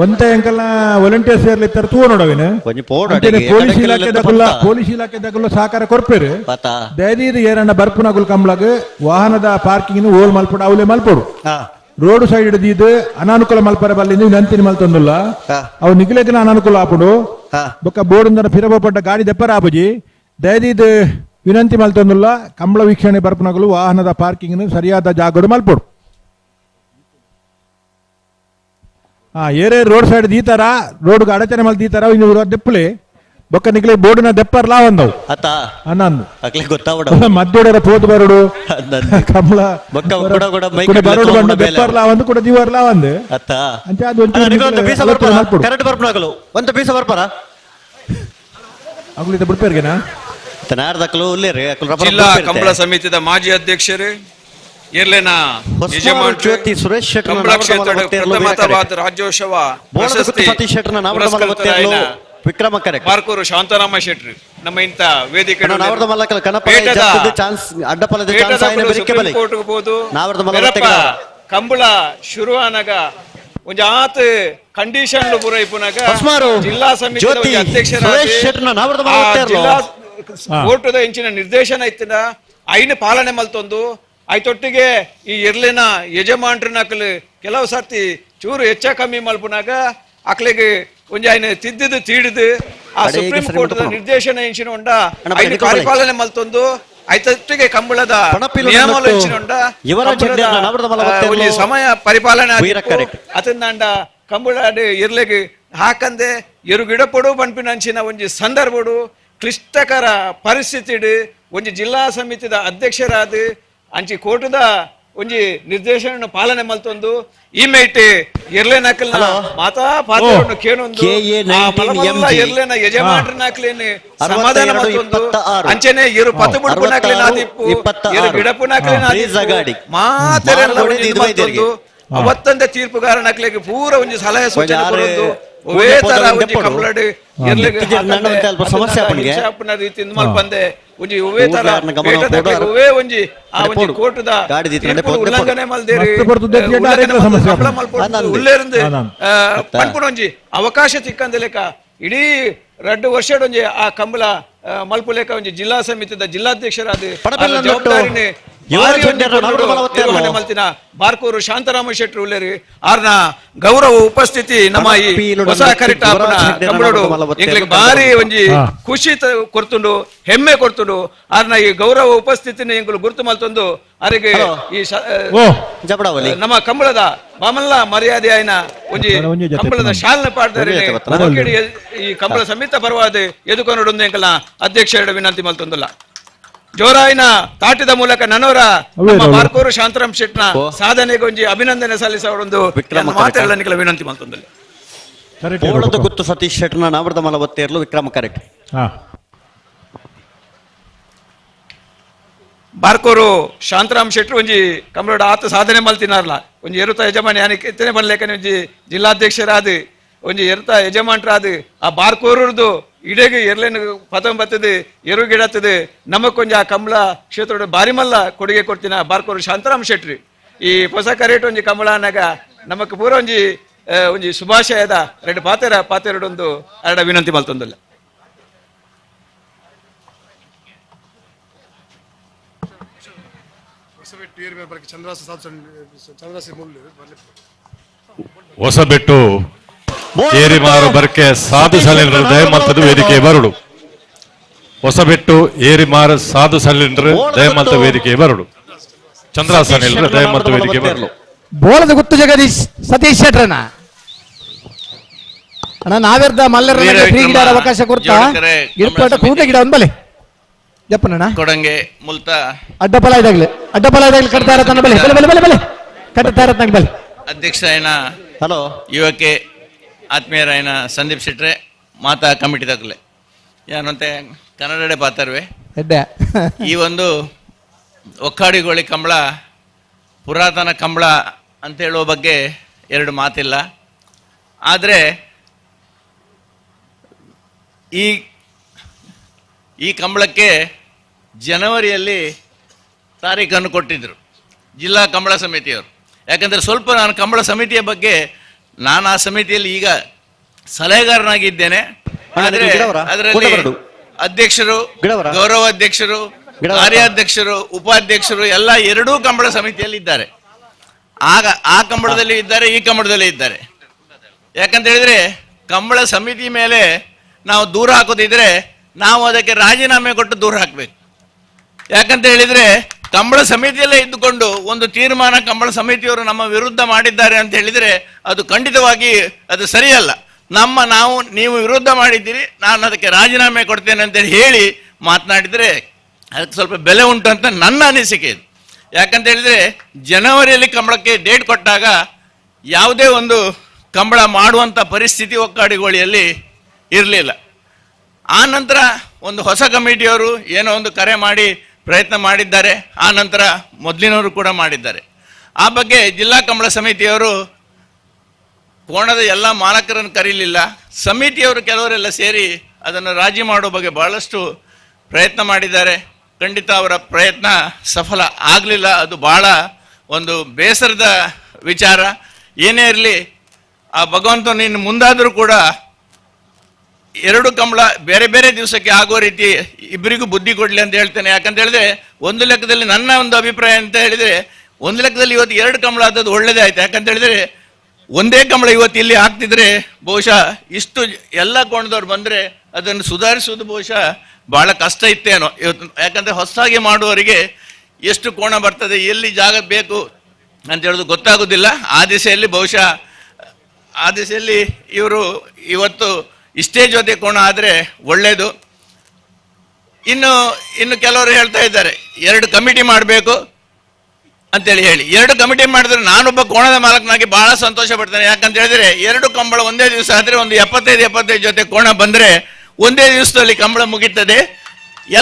ಒಂತ ಎಂಕಲ್ನ ವಾಲಂಟಿಯರ್ಸ್ ಇರ್ಲಿತ್ತಾರೆ ತೂ ನೋಡವೇನು. ಪೊಲೀಸ್ ಇಲಾಖೆ ಪೊಲೀಸ್ ಇಲಾಖೆ ದಗುಲ ಸಹಕಾರ ಕೊರ್ಪೇರು. ದಯದೀದು ಏರಣ್ಣ ಬರ್ಪುನಗುಲ್ ಕಂಬ್ಳಗ್ ವಾಹನದ ಪಾರ್ಕಿಂಗ್ ಓಲ್ ಮಲ್ಪೊಡು ಅವಲೇ ಮಲ್ಪೊಡು. ರೋಡ್ ಸೈಡ್ ಹಿಡಿದು ಅನಾನುಕೂಲ ಮಲ್ಪರ ಬಲ್ಲಿ ವಿನಂತಿನ ಮಲ್ತೊಂದುಲ್ಲ. ಅವು ನಿಗ್ಲೆಗ್ನ ಅನಾನುಕೂಲ ಆಪುಡು ಬೊಕ್ಕ ಬೋರ್ಡ್ ಫಿರಬಪಟ್ಟ ಗಾಡಿ ದೆಪ್ಪರ ಆಪುಜಿ. ದಯದೀದು ವಿನಂತಿ ಮಲ್ತೊಂದುಲ್ಲ ಕಂಬಳ ವೀಕ್ಷಣೆ ಬರ್ಪುನಗುಲು ವಾಹನದ ಪಾರ್ಕಿಂಗ್ ಸರಿಯಾದ ಜಾಗಡು ಮಲ್ಪೊಡು. ಏರೇ ರೋಡ್ ಸೈಡ್ ದೀತಾರ ರೋಡ್ ಅಡಚಣೆ ಮಲ್ ದೀತಾರ ಇನ್ನು ದೆಪ್ಪಲೆ ಬೊಕ್ಕ ನಿಕ್ಲೆ ಬೋರ್ಡಿನ ದೆಪ್ಪರ್ಲಾ ಒಂದವು ಅನ್ನಂದು ಮದ್ದೋಡರ ಪೋತು ಬರೋಡು ಕಮಲ ಬರೋಡು ಬಂಡ ದೆಪ್ಪರ್ಲಾ ಒಂದು ಕೂಡ ದಿವರ್ಲಾ ಒಂದು ಅಂಚ ಅದು ಅಗುಲಿತ ಬಿಡ್ಪೇರ್ಗೆನಾ. ಜಿಲ್ಲಾ ಕಂಬಳ ಸಮಿತಿದ ಮಾಜಿ ಅಧ್ಯಕ್ಷರು ಎರ್ಲೆನ ಜ್ಯೋತಿ ಸುರೇಶ್ ಪ್ರಥಮತವಾದ ರಾಜ್ಯೋತ್ಸವ ಪ್ರಶಸ್ತಿ ವಿಕ್ರಮ ಬಾರ್ಕೂರು ಶಾಂತರಾಮ ಶೆಟ್ರು ನಮ್ಮ ಇಂತ ವೇದಿಕೆ ಕಂಬಳ ಶುರು ಆನಾಗ ಒಂಜಿ ಆತ್ ಕಂಡೀಷನ್ ಪೂರ ಇಪ್ಪುನಾಗ ಜಿಲ್ಲಾ ಸಮಿತಿ ಅಧ್ಯಕ್ಷರ ಜಿಲ್ಲಾ ಕೋರ್ಟದ ಇಂಚಿನ ನಿರ್ದೇಶನ ಇತ್ತಿನ ಐನ ಪಾಲನೆ ಮಲ್ತೊಂದು ಐತೊಟ್ಟಿಗೆ ಈ ಎರ್ಲಿನ ಯಜಮಾನ್ರನಕಲು ಕೆಲವು ಸರ್ತಿ ಚೂರು ಹೆಚ್ಚ ಕಮ್ಮಿ ಮಲ್ಪುನಾಗ ಅಕ್ಲಿಗೆ ಒಂಜಿ ಐನ ತಿದ್ದಿದ್ದು ತೀಡಿದು ಆ ಸುಪ್ರೀಂ ಕೋರ್ಟ್ ನಿರ್ದೇಶನ ಇಂಚಿನ ಉಂಡ ಐನ ಕಾರ್ಯಪಾಲನೆ ಮಲ್ತೊಂದು ಐತೊಟ್ಟಿಗೆ ಕಂಬಳದ ನಿಯಮಲು ಇಂಚಿನ ಉಂಡ ಒಂಜಿ ಸಮಯ ಪರಿಪಾಲನೆ ಅತಂದಾಂಡ ಕಂಬಳ ಎರ್ಲೆಗೆ ಹಾಕಂದೆ ಎರುಗಿಡಪೊಡು ಪನ್ಪಿನ ಅಂಚಿನ ಒಂಜಿ ಸಂದರ್ಭಡು ಕ್ಲಿಷ್ಟಕರ ಪರಿಸ್ಥಿತಿಡು ಒಂಜಿ ಜಿಲ್ಲಾ ಸಮಿತಿದ ಅಧ್ಯಕ್ಷರಾದ ಅಂಚಿ ಕೋಟದ ಒಂಜಿ ನಿರ್ದೇಶನ ಪಾಲನೆ ಮಲ್ತೊಂದು ಈ ಮೇಟ್ ಎರ್ಲೆನಕಲ್ನ ಮಾತಾ ಪಾತ್ರವನ್ನು ಕೇನೊಂದು ಎರ್ಲೆನ ಯಜಮಾನ್ರನಾಕ್ಲೇನೆ ಸಮಾಧಾನ ಮಲ್ತೊಂದು ಅಂಚನೆ ಇರು ಪತ್ತು ಬುಡ್ಪುನಾಕ್ಲೆ ನಾದಿಪ್ಪು ಇರು ಗಿಡಪುನಾಕ್ಲೆ ನಾದಿಪ್ಪು ಮಾತೆರೆಲ್ಲ ಒಂಜಿ ಮಲ್ತೊಂದು ಅವತ್ತಂದೆ ತೀರ್ಪುಗಾರನಾಕ್ಲೆಗೆ ಪೂರ ಒಂಜಿ ಸಲಹೆ ಸೂಚನೆ ಕೊರೊಂದು ಒವೇ ತರ ಒಂಜಿ ಕಂಬಳಡ್ ಎರ್ಲೆಗೆ ರೀತಿಯಿಂದ ಮಲ್ಪಂದೆ ಒಂಜಿ ಒವೇ ತರ ಒವೇ ಒಂಜಿ ಆ ಒಂಜಿ ಕೋರ್ಟದ ಉಲ್ಲಂಘನೆ ಮಲ್ದೇರಿ ಉಲ್ಲೇರಿಂದ ಪನ್ಪುನ ಒಂಜಿ ಅವಕಾಶ ತಿಕ್ಕಂದ ಲೆಕ್ಕ ಇಡೀ 2 ವರ್ಷಡೊಂಜಿ ಆ ಕಂಬಳ ಮಲ್ಪುಲೇಕ ಒಂಜಿ ಜಿಲ್ಲಾ ಸಮಿತಿದ ಜಿಲ್ಲಾಧ್ಯಕ್ಷರಾದ ಜವಾಬ್ದಾರಿನೇ ಮಲ್ತಿನ ಬಾರ್ಕೂರು ಶಾಂತರಾಮ ಶೆಟ್ರು ಉಲ್ಲೇರಿ ಆರ್ನ ಗೌರವ ಉಪಸ್ಥಿತಿ ನಮ್ಮ ಈ ಹೊಸ ಕರಿಟ ಕಂಬಳೋಡು ಎಂಗ್ಲಿಗೆ ಭಾರಿ ಒಂಜಿ ಖುಷಿ ಕೊರ್ತುಂಡು ಹೆಮ್ಮೆ ಕೊರ್ತುಂಡು. ಆರ್ನ ಈ ಗೌರವ ಉಪಸ್ಥಿತಿನ ಎಂಗುಲು ಗುರುತು ಮಲ್ತೊಂದು ಅರಿಗೆ ಈ ನಮ್ಮ ಕಂಬಳದ ಬಾಮಲ್ಲ ಮರ್ಯಾದೆ ಆಯ್ನ ಒಂಜಿ ಕಂಬಳದ ಶಾಲನ ಪಾಡ್ದಾರೆ ಈ ಕಂಬಳ ಸಮಿತ ಪರವಾದ ಎದುಕೊನಡು ಎಂಕಲ್ನ ಅಧ್ಯಕ್ಷರ ವಿನಂತಿ ಮಲ್ತೊಂದುಲ್ಲ. ಜೋರಾಯಿನ ತಾಟಿದ ಮೂಲಕ ನನೋರ ನಮ್ಮ ಬಾರ್ಕೂರು ಶಾಂತರಾಮ್ ಶೆಟ್ನ ಸಾಧನೆಗೆ ಒಂಜಿ ಅಭಿನಂದನೆ ಸಲ್ಲಿಸವರೊಂದು ಮಾತುಗಳನ್ನು ವಿನಂತಿ ಮಲ್ತೊಂದುಲ್ಲ. ಗುತ್ತು ಸತೀಶ್ ಶೆಟ್ನ ನಾವರದ ಮಲವತ್ತೇರ್ಲು ವಿಕ್ರಮ ಕರೆಕ್ಟ್. Barkur Shantaram ಶೆಟ್ರು ಒಂಜಿ ಕಂಬಳಡ್ ಆತ ಸಾಧನೆ ಮಲ್ತಿನಾರ್ಲ ಒಂಜಿ ಎರುತ ಯಜಮಾನಿ ಯಾನಿಕ್ ಇತ್ತನೆ ಬಲ್ಲೇಕನೆ ಒಂಜಿ ಜಿಲ್ಲಾಧ್ಯಕ್ಷರಾದ ಒಂಜಿ ಎರುತ ಯಜಮಾನ್ರಾದ ಆ ಬಾರ್ಕೋರುರ್ದು ಇಡೆಗೆ ಎರ್ಲೇನು ಪದಂ ಬತ್ತದು ಎರು ಗಿಡತ್ತದು ನಮಕ್ಕೊಂಜಿ ಆ ಕಂಬಳ ಕ್ಷೇತ್ರದ ಬಾರಿ ಮಲ್ಲ ಕೊಡುಗೆ ಕೊಡ್ತಿನ ಬಾರ್ಕೋರು ಶಾಂತರಾಮ್ ಶೆಟ್ರು. ಈ ಹೊಸ ಕರೇಟ್ ಒಂಜಿ ಕಂಬಳ ಅನ್ನಾಗ ನಮಕ್ ಪೂರ ಒಂಜಿ ಒಂಜಿ ಶುಭಾಶಯದ ಎರಡು ಪಾತೆರ ಪಾತೆರಡೊಂದು ಎರಡ ವಿನಂತಿ ಮಲ್ತೊಂದಲ್ಲ. ಹೊಸಬೆಟ್ಟು ಏರಿಮಾರು ಬರ್ಕೆ ಸಾಧು ಸಲಿಂಡ್ರ ದಯಮಲ್ತದ ವೇದಿಕೆ ಬರುಡು. ಹೊಸಬೆಟ್ಟು ಏರಿಮಾರು ಸಾಧು ಸಲಿಂಡ್ರ ದಯಮಲ್ತ ವೇದಿಕೆ ಬರುಡು. ಚಂದ್ರ ಸನಿಲ್ರ ದಯಮಲ್ತ ವೇದಿಕೆ ಬರುಡು. ಬೋಳದ ಗುತ್ತು ಜಗದೀಶ್ ಸತೀಶ್ ಶೆಟ್ರನ ಅಣ್ಣ ನಾವೆರ್ದ ಮಲ್ಲರ ಫ್ರೀ ಗಿಡ ಅವಕಾಶ ಕೊಡ್ತಾ ಗಿಡಪಾಟ ಕೂಟ ಗಿಡ ಒಂದ್ ಬಲೆ ಜಪ್ಪನಣ್ಣ ಕೊಡಂಗೆ ಮುಲ್ತ ಅಡ್ಡಪಲ ಇದಾಗ್ಲಿ ಅಡ್ಡಪಲ ಇದಾಗ್ಲಿ ಕಟ್ತಾ ಇರತ್ತನ್ನ ಬಲೆ ಬಲೆ ಬಲೆ ಬಲೆ ಬಲೆ ಕಟ್ತಾ ಇರತ್ತನ ಬಲೆ. ಅಧ್ಯಕ್ಷರಾಯನ ಹಲೋ ಯುವಕೆ ಆತ್ಮೀಯರಾಯನ ಸಂದೀಪ್ ಶೆಟ್ರೆ ಮಾತಾ ಕಮಿಟಿ ತಗಲೆ ಯಾನಂತೆ ಕನ್ನಡಡೆ ಪಾತರ್ವೆ. ಈ ಒಂದು ಒಕ್ಕಾಡಿಗೋಳಿ ಕಂಬಳ ಪುರಾತನ ಕಂಬಳ ಅಂತ ಹೇಳುವ ಬಗ್ಗೆ ಎರಡು ಮಾತಿಲ್ಲ. ಆದರೆ ಈ ಈ ಕಂಬಳಕ್ಕೆ ಜನವರಿಯಲ್ಲಿ ತಾರೀಖನ್ನು ಕೊಟ್ಟಿದ್ದರು ಜಿಲ್ಲಾ ಕಂಬಳ ಸಮಿತಿಯವರು. ಯಾಕಂದರೆ ಸ್ವಲ್ಪ ನಾನು ಕಂಬಳ ಸಮಿತಿಯ ಬಗ್ಗೆ ನಾನು ಆ ಸಮಿತಿಯಲ್ಲಿ ಈಗ ಸಲಹೆಗಾರನಾಗಿದ್ದೇನೆ. ಆದರೆ ಅದರಲ್ಲಿ ಅಧ್ಯಕ್ಷರು, ಗೌರವ ಅಧ್ಯಕ್ಷರು, ಕಾರ್ಯಾಧ್ಯಕ್ಷರು, ಉಪಾಧ್ಯಕ್ಷರು ಎಲ್ಲ ಎರಡೂ ಕಂಬಳ ಸಮಿತಿಯಲ್ಲಿ ಇದ್ದಾರೆ. ಆಗ ಆ ಕಂಬಳದಲ್ಲಿ ಇದ್ದಾರೆ, ಈ ಕಂಬಳದಲ್ಲಿ ಇದ್ದಾರೆ. ಯಾಕಂತ ಹೇಳಿದ್ರೆ ಕಂಬಳ ಸಮಿತಿ ಮೇಲೆ ನಾವು ದೂರ ಹಾಕೋದಿದ್ರೆ ನಾವು ಅದಕ್ಕೆ ರಾಜೀನಾಮೆ ಕೊಟ್ಟು ದೂರ ಹಾಕಬೇಕು. ಯಾಕಂತ ಹೇಳಿದ್ರೆ ಕಂಬಳ ಸಮಿತಿಯಲ್ಲೇ ಇದ್ದುಕೊಂಡು ಒಂದು ತೀರ್ಮಾನ ಕಂಬಳ ಸಮಿತಿಯವರು ನಮ್ಮ ವಿರುದ್ಧ ಮಾಡಿದ್ದಾರೆ ಅಂತ ಹೇಳಿದರೆ ಅದು ಖಂಡಿತವಾಗಿ ಅದು ಸರಿಯಲ್ಲ. ನಾವು ನೀವು ವಿರುದ್ಧ ಮಾಡಿದ್ದೀರಿ, ನಾನು ಅದಕ್ಕೆ ರಾಜೀನಾಮೆ ಕೊಡ್ತೇನೆ ಅಂತೇಳಿ ಹೇಳಿ ಮಾತನಾಡಿದರೆ ಅದಕ್ಕೆ ಸ್ವಲ್ಪ ಬೆಲೆ ಉಂಟು ಅಂತ ನನ್ನ ಅನಿಸಿಕೆ ಇದು. ಯಾಕಂತ ಹೇಳಿದರೆ ಜನವರಿಯಲ್ಲಿ ಕಂಬಳಕ್ಕೆ ಡೇಟ್ ಕೊಟ್ಟಾಗ ಯಾವುದೇ ಒಂದು ಕಂಬಳ ಮಾಡುವಂಥ ಪರಿಸ್ಥಿತಿ ಒಕ್ಕಾಡಿಗೋಳಿಯಲ್ಲಿ ಇರಲಿಲ್ಲ. ಆ ನಂತರ ಒಂದು ಹೊಸ ಕಮಿಟಿಯವರು ಏನೋ ಒಂದು ಕರೆ ಮಾಡಿ ಪ್ರಯತ್ನ ಮಾಡಿದ್ದಾರೆ. ಆ ನಂತರ ಮೊದಲಿನವರು ಕೂಡ ಮಾಡಿದ್ದಾರೆ. ಆ ಬಗ್ಗೆ ಜಿಲ್ಲಾ ಕಂಬಳ ಸಮಿತಿಯವರು ಕೋಣದ ಎಲ್ಲ ಮಾಲಕರನ್ನು ಕರೀಲಿಲ್ಲ. ಸಮಿತಿಯವರು ಕೆಲವರೆಲ್ಲ ಸೇರಿ ಅದನ್ನು ರಾಜಿ ಮಾಡೋ ಬಗ್ಗೆ ಭಾಳಷ್ಟು ಪ್ರಯತ್ನ ಮಾಡಿದ್ದಾರೆ. ಖಂಡಿತ ಅವರ ಪ್ರಯತ್ನ ಸಫಲ ಆಗಲಿಲ್ಲ. ಅದು ಭಾಳ ಒಂದು ಬೇಸರದ ವಿಚಾರ. ಏನೇ ಇರಲಿ, ಆ ಭಗವಂತನು ಇನ್ನು ಮುಂದಾದರೂ ಕೂಡ ಎರಡು ಕಂಬಳ ಬೇರೆ ಬೇರೆ ದಿವಸಕ್ಕೆ ಆಗೋ ರೀತಿ ಇಬ್ಬರಿಗೂ ಬುದ್ಧಿ ಕೊಡಲಿ ಅಂತ ಹೇಳ್ತೇನೆ. ಯಾಕಂತ ಹೇಳಿದ್ರೆ ಒಂದು ಲೆಕ್ಕದಲ್ಲಿ ನನ್ನ ಒಂದು ಅಭಿಪ್ರಾಯ ಅಂತ ಹೇಳಿದರೆ, ಒಂದು ಲೆಕ್ಕದಲ್ಲಿ ಇವತ್ತು ಎರಡು ಕಂಬಳ ಆದದ್ದು ಒಳ್ಳೇದೇ ಆಯ್ತು. ಯಾಕಂತ ಹೇಳಿದ್ರೆ ಒಂದೇ ಕಂಬಳ ಇವತ್ತು ಇಲ್ಲಿ ಆಗ್ತಿದ್ರೆ ಬಹುಶಃ ಇಷ್ಟು ಎಲ್ಲ ಕೋಣದವ್ರು ಬಂದರೆ ಅದನ್ನು ಸುಧಾರಿಸುವುದು ಬಹುಶಃ ಭಾಳ ಕಷ್ಟ ಇತ್ತೇನೋ ಇವತ್ತು. ಯಾಕಂದರೆ ಹೊಸದಾಗಿ ಮಾಡುವವರಿಗೆ ಎಷ್ಟು ಕೋಣ ಬರ್ತದೆ, ಎಲ್ಲಿ ಜಾಗ ಬೇಕು ಅಂತ ಹೇಳೋದು ಗೊತ್ತಾಗೋದಿಲ್ಲ. ಆ ದಿಸೆಯಲ್ಲಿ ಬಹುಶಃ ಆ ದಿಸೆಯಲ್ಲಿ ಇವರು ಇವತ್ತು ಇಷ್ಟೇ ಜೊತೆ ಕೋಣ ಆದರೆ ಒಳ್ಳೆಯದು. ಇನ್ನು ಇನ್ನು ಕೆಲವರು ಹೇಳ್ತಾ ಇದ್ದಾರೆ ಎರಡು ಕಮಿಟಿ ಮಾಡಬೇಕು ಅಂತೇಳಿ ಹೇಳಿ. ಎರಡು ಕಮಿಟಿ ಮಾಡಿದ್ರೆ ನಾನೊಬ್ಬ ಕೋಣದ ಮಾಲಕನಾಗಿ ಭಾಳ ಸಂತೋಷ ಪಡ್ತೇನೆ. ಯಾಕಂತ ಹೇಳಿದ್ರೆ ಎರಡು ಕಂಬಳ ಒಂದೇ ದಿವಸ ಆದರೆ ಒಂದು 75 ಜೊತೆ ಕೋಣ ಬಂದರೆ ಒಂದೇ ದಿವಸದಲ್ಲಿ ಕಂಬಳ ಮುಗೀತದೆ,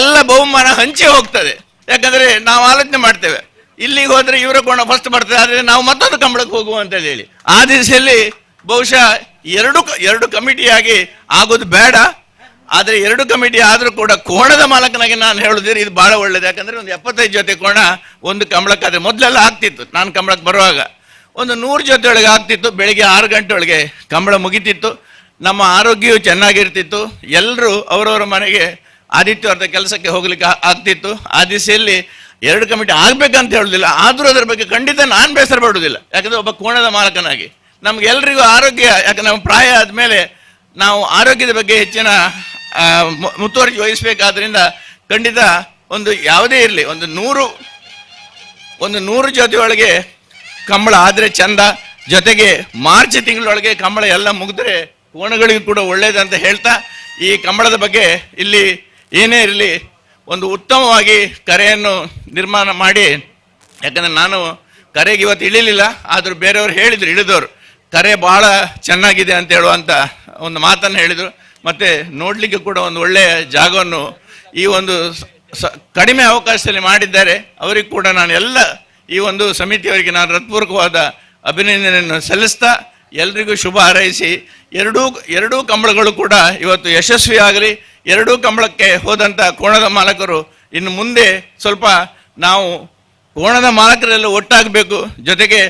ಎಲ್ಲ ಬಹುಮಾನ ಹಂಚಿ ಹೋಗ್ತದೆ. ಯಾಕಂದರೆ ನಾವು ಆಲೋಚನೆ ಮಾಡ್ತೇವೆ, ಇಲ್ಲಿಗೆ ಹೋದರೆ ಇವರ ಕೋಣ ಫಸ್ಟ್ ಬರ್ತದೆ, ಆದರೆ ನಾವು ಮತ್ತೊಂದು ಕಂಬಳಕ್ಕೆ ಹೋಗುವ ಅಂತೇಳಿ ಹೇಳಿ. ಆ ದಿಸೆಯಲ್ಲಿ ಬಹುಶಃ ಎರಡು ಕಮಿಟಿಯಾಗಿ ಆಗೋದು ಬೇಡ. ಆದರೆ ಎರಡು ಕಮಿಟಿ ಆದರೂ ಕೂಡ ಕೋಣದ ಮಾಲಕನಾಗಿ ನಾನು ಹೇಳುದಿರಿ ಇದು ಭಾಳ ಒಳ್ಳೇದು. ಯಾಕಂದರೆ ಒಂದು 75 ಜೊತೆ ಕೋಣ ಒಂದು ಕಂಬಳಕ್ಕಾದರೆ ಮೊದಲೆಲ್ಲ ಆಗ್ತಿತ್ತು. ನಾನು ಕಂಬಳಕ್ಕೆ ಬರುವಾಗ ಒಂದು 100 ಜೊತೆ ಒಳಗೆ ಆಗ್ತಿತ್ತು. ಬೆಳಿಗ್ಗೆ 6 ಗಂಟೆ ಒಳಗೆ ಕಂಬಳ ಮುಗಿತಿತ್ತು. ನಮ್ಮ ಆರೋಗ್ಯವು ಚೆನ್ನಾಗಿರ್ತಿತ್ತು. ಎಲ್ಲರೂ ಅವರವರ ಮನೆಗೆ ಆದಿತ್ಯವಾರದ ಕೆಲಸಕ್ಕೆ ಹೋಗಲಿಕ್ಕೆ ಆಗ್ತಿತ್ತು. ಆ ದಿಸೆಯಲ್ಲಿ ಎರಡು ಕಮಿಟಿ ಆಗಬೇಕಂತ ಹೇಳುದಿಲ್ಲ, ಆದರೂ ಅದರ ಬಗ್ಗೆ ಖಂಡಿತ ನಾನು ಬೇಸರ ಪಡುವುದಿಲ್ಲ. ಯಾಕಂದರೆ ಒಬ್ಬ ಕೋಣದ ಮಾಲಕನಾಗಿ ನಮಗೆಲ್ಲರಿಗೂ ಆರೋಗ್ಯ, ಯಾಕಂದ್ರೆ ನಮ್ಮ ಪ್ರಾಯ ಆದಮೇಲೆ ನಾವು ಆರೋಗ್ಯದ ಬಗ್ಗೆ ಹೆಚ್ಚಿನ ಮುತುವರ್ಜಿ ವಹಿಸಬೇಕಾದ್ರಿಂದ ಖಂಡಿತ ಒಂದು ಯಾವುದೇ ಇರಲಿ ಒಂದು 100 ಜೊತೆಯೊಳಗೆ ಕಂಬಳ ಆದರೆ ಚಂದ. ಜೊತೆಗೆ ಮಾರ್ಚ್ ತಿಂಗಳೊಳಗೆ ಕಂಬಳ ಎಲ್ಲ ಮುಗಿದ್ರೆ ಕೋಣಗಳಿಗೂ ಕೂಡ ಒಳ್ಳೇದಂತ ಹೇಳ್ತಾ ಈ ಕಂಬಳದ ಬಗ್ಗೆ ಇಲ್ಲಿ ಏನೇ ಇರಲಿ ಒಂದು ಉತ್ತಮವಾಗಿ ಕರೆಯನ್ನು ನಿರ್ಮಾಣ ಮಾಡಿ. ಯಾಕಂದರೆ ನಾನು ಕರೆಗೆ ಇವತ್ತು ಇಳಿಲಿಲ್ಲ, ಆದರೂ ಬೇರೆಯವರು ಹೇಳಿದರು, ಇಳಿದವರು ಕರೆ ಭಾಳ ಚೆನ್ನಾಗಿದೆ ಅಂತ ಹೇಳುವಂಥ ಒಂದು ಮಾತನ್ನು ಹೇಳಿದರು. ಮತ್ತು ನೋಡಲಿಕ್ಕೆ ಕೂಡ ಒಂದು ಒಳ್ಳೆಯ ಜಾಗವನ್ನು ಈ ಒಂದು ಕಡಿಮೆ ಅವಕಾಶದಲ್ಲಿ ಮಾಡಿದ್ದಾರೆ. ಅವರಿಗೆ ಕೂಡ ನಾನು ಎಲ್ಲ ಈ ಒಂದು ಸಮಿತಿಯವರಿಗೆ ನಾನು ಹೃತ್ಪೂರ್ವಕವಾದ ಅಭಿನಂದನೆಯನ್ನು ಸಲ್ಲಿಸ್ತಾ ಎಲ್ರಿಗೂ ಶುಭ ಹಾರೈಸಿ, ಎರಡೂ ಕಂಬಳಗಳು ಕೂಡ ಇವತ್ತು ಯಶಸ್ವಿಯಾಗಲಿ. ಎರಡೂ ಕಂಬಳಕ್ಕೆ ಹೋದಂಥ ಕೋಣದ ಮಾಲಕರು ಇನ್ನು ಮುಂದೆ ಸ್ವಲ್ಪ ನಾವು ಕೋಣದ ಮಾಲಕರೆಲ್ಲ ಒಟ್ಟಾಗಬೇಕು. ಜೊತೆಗೆ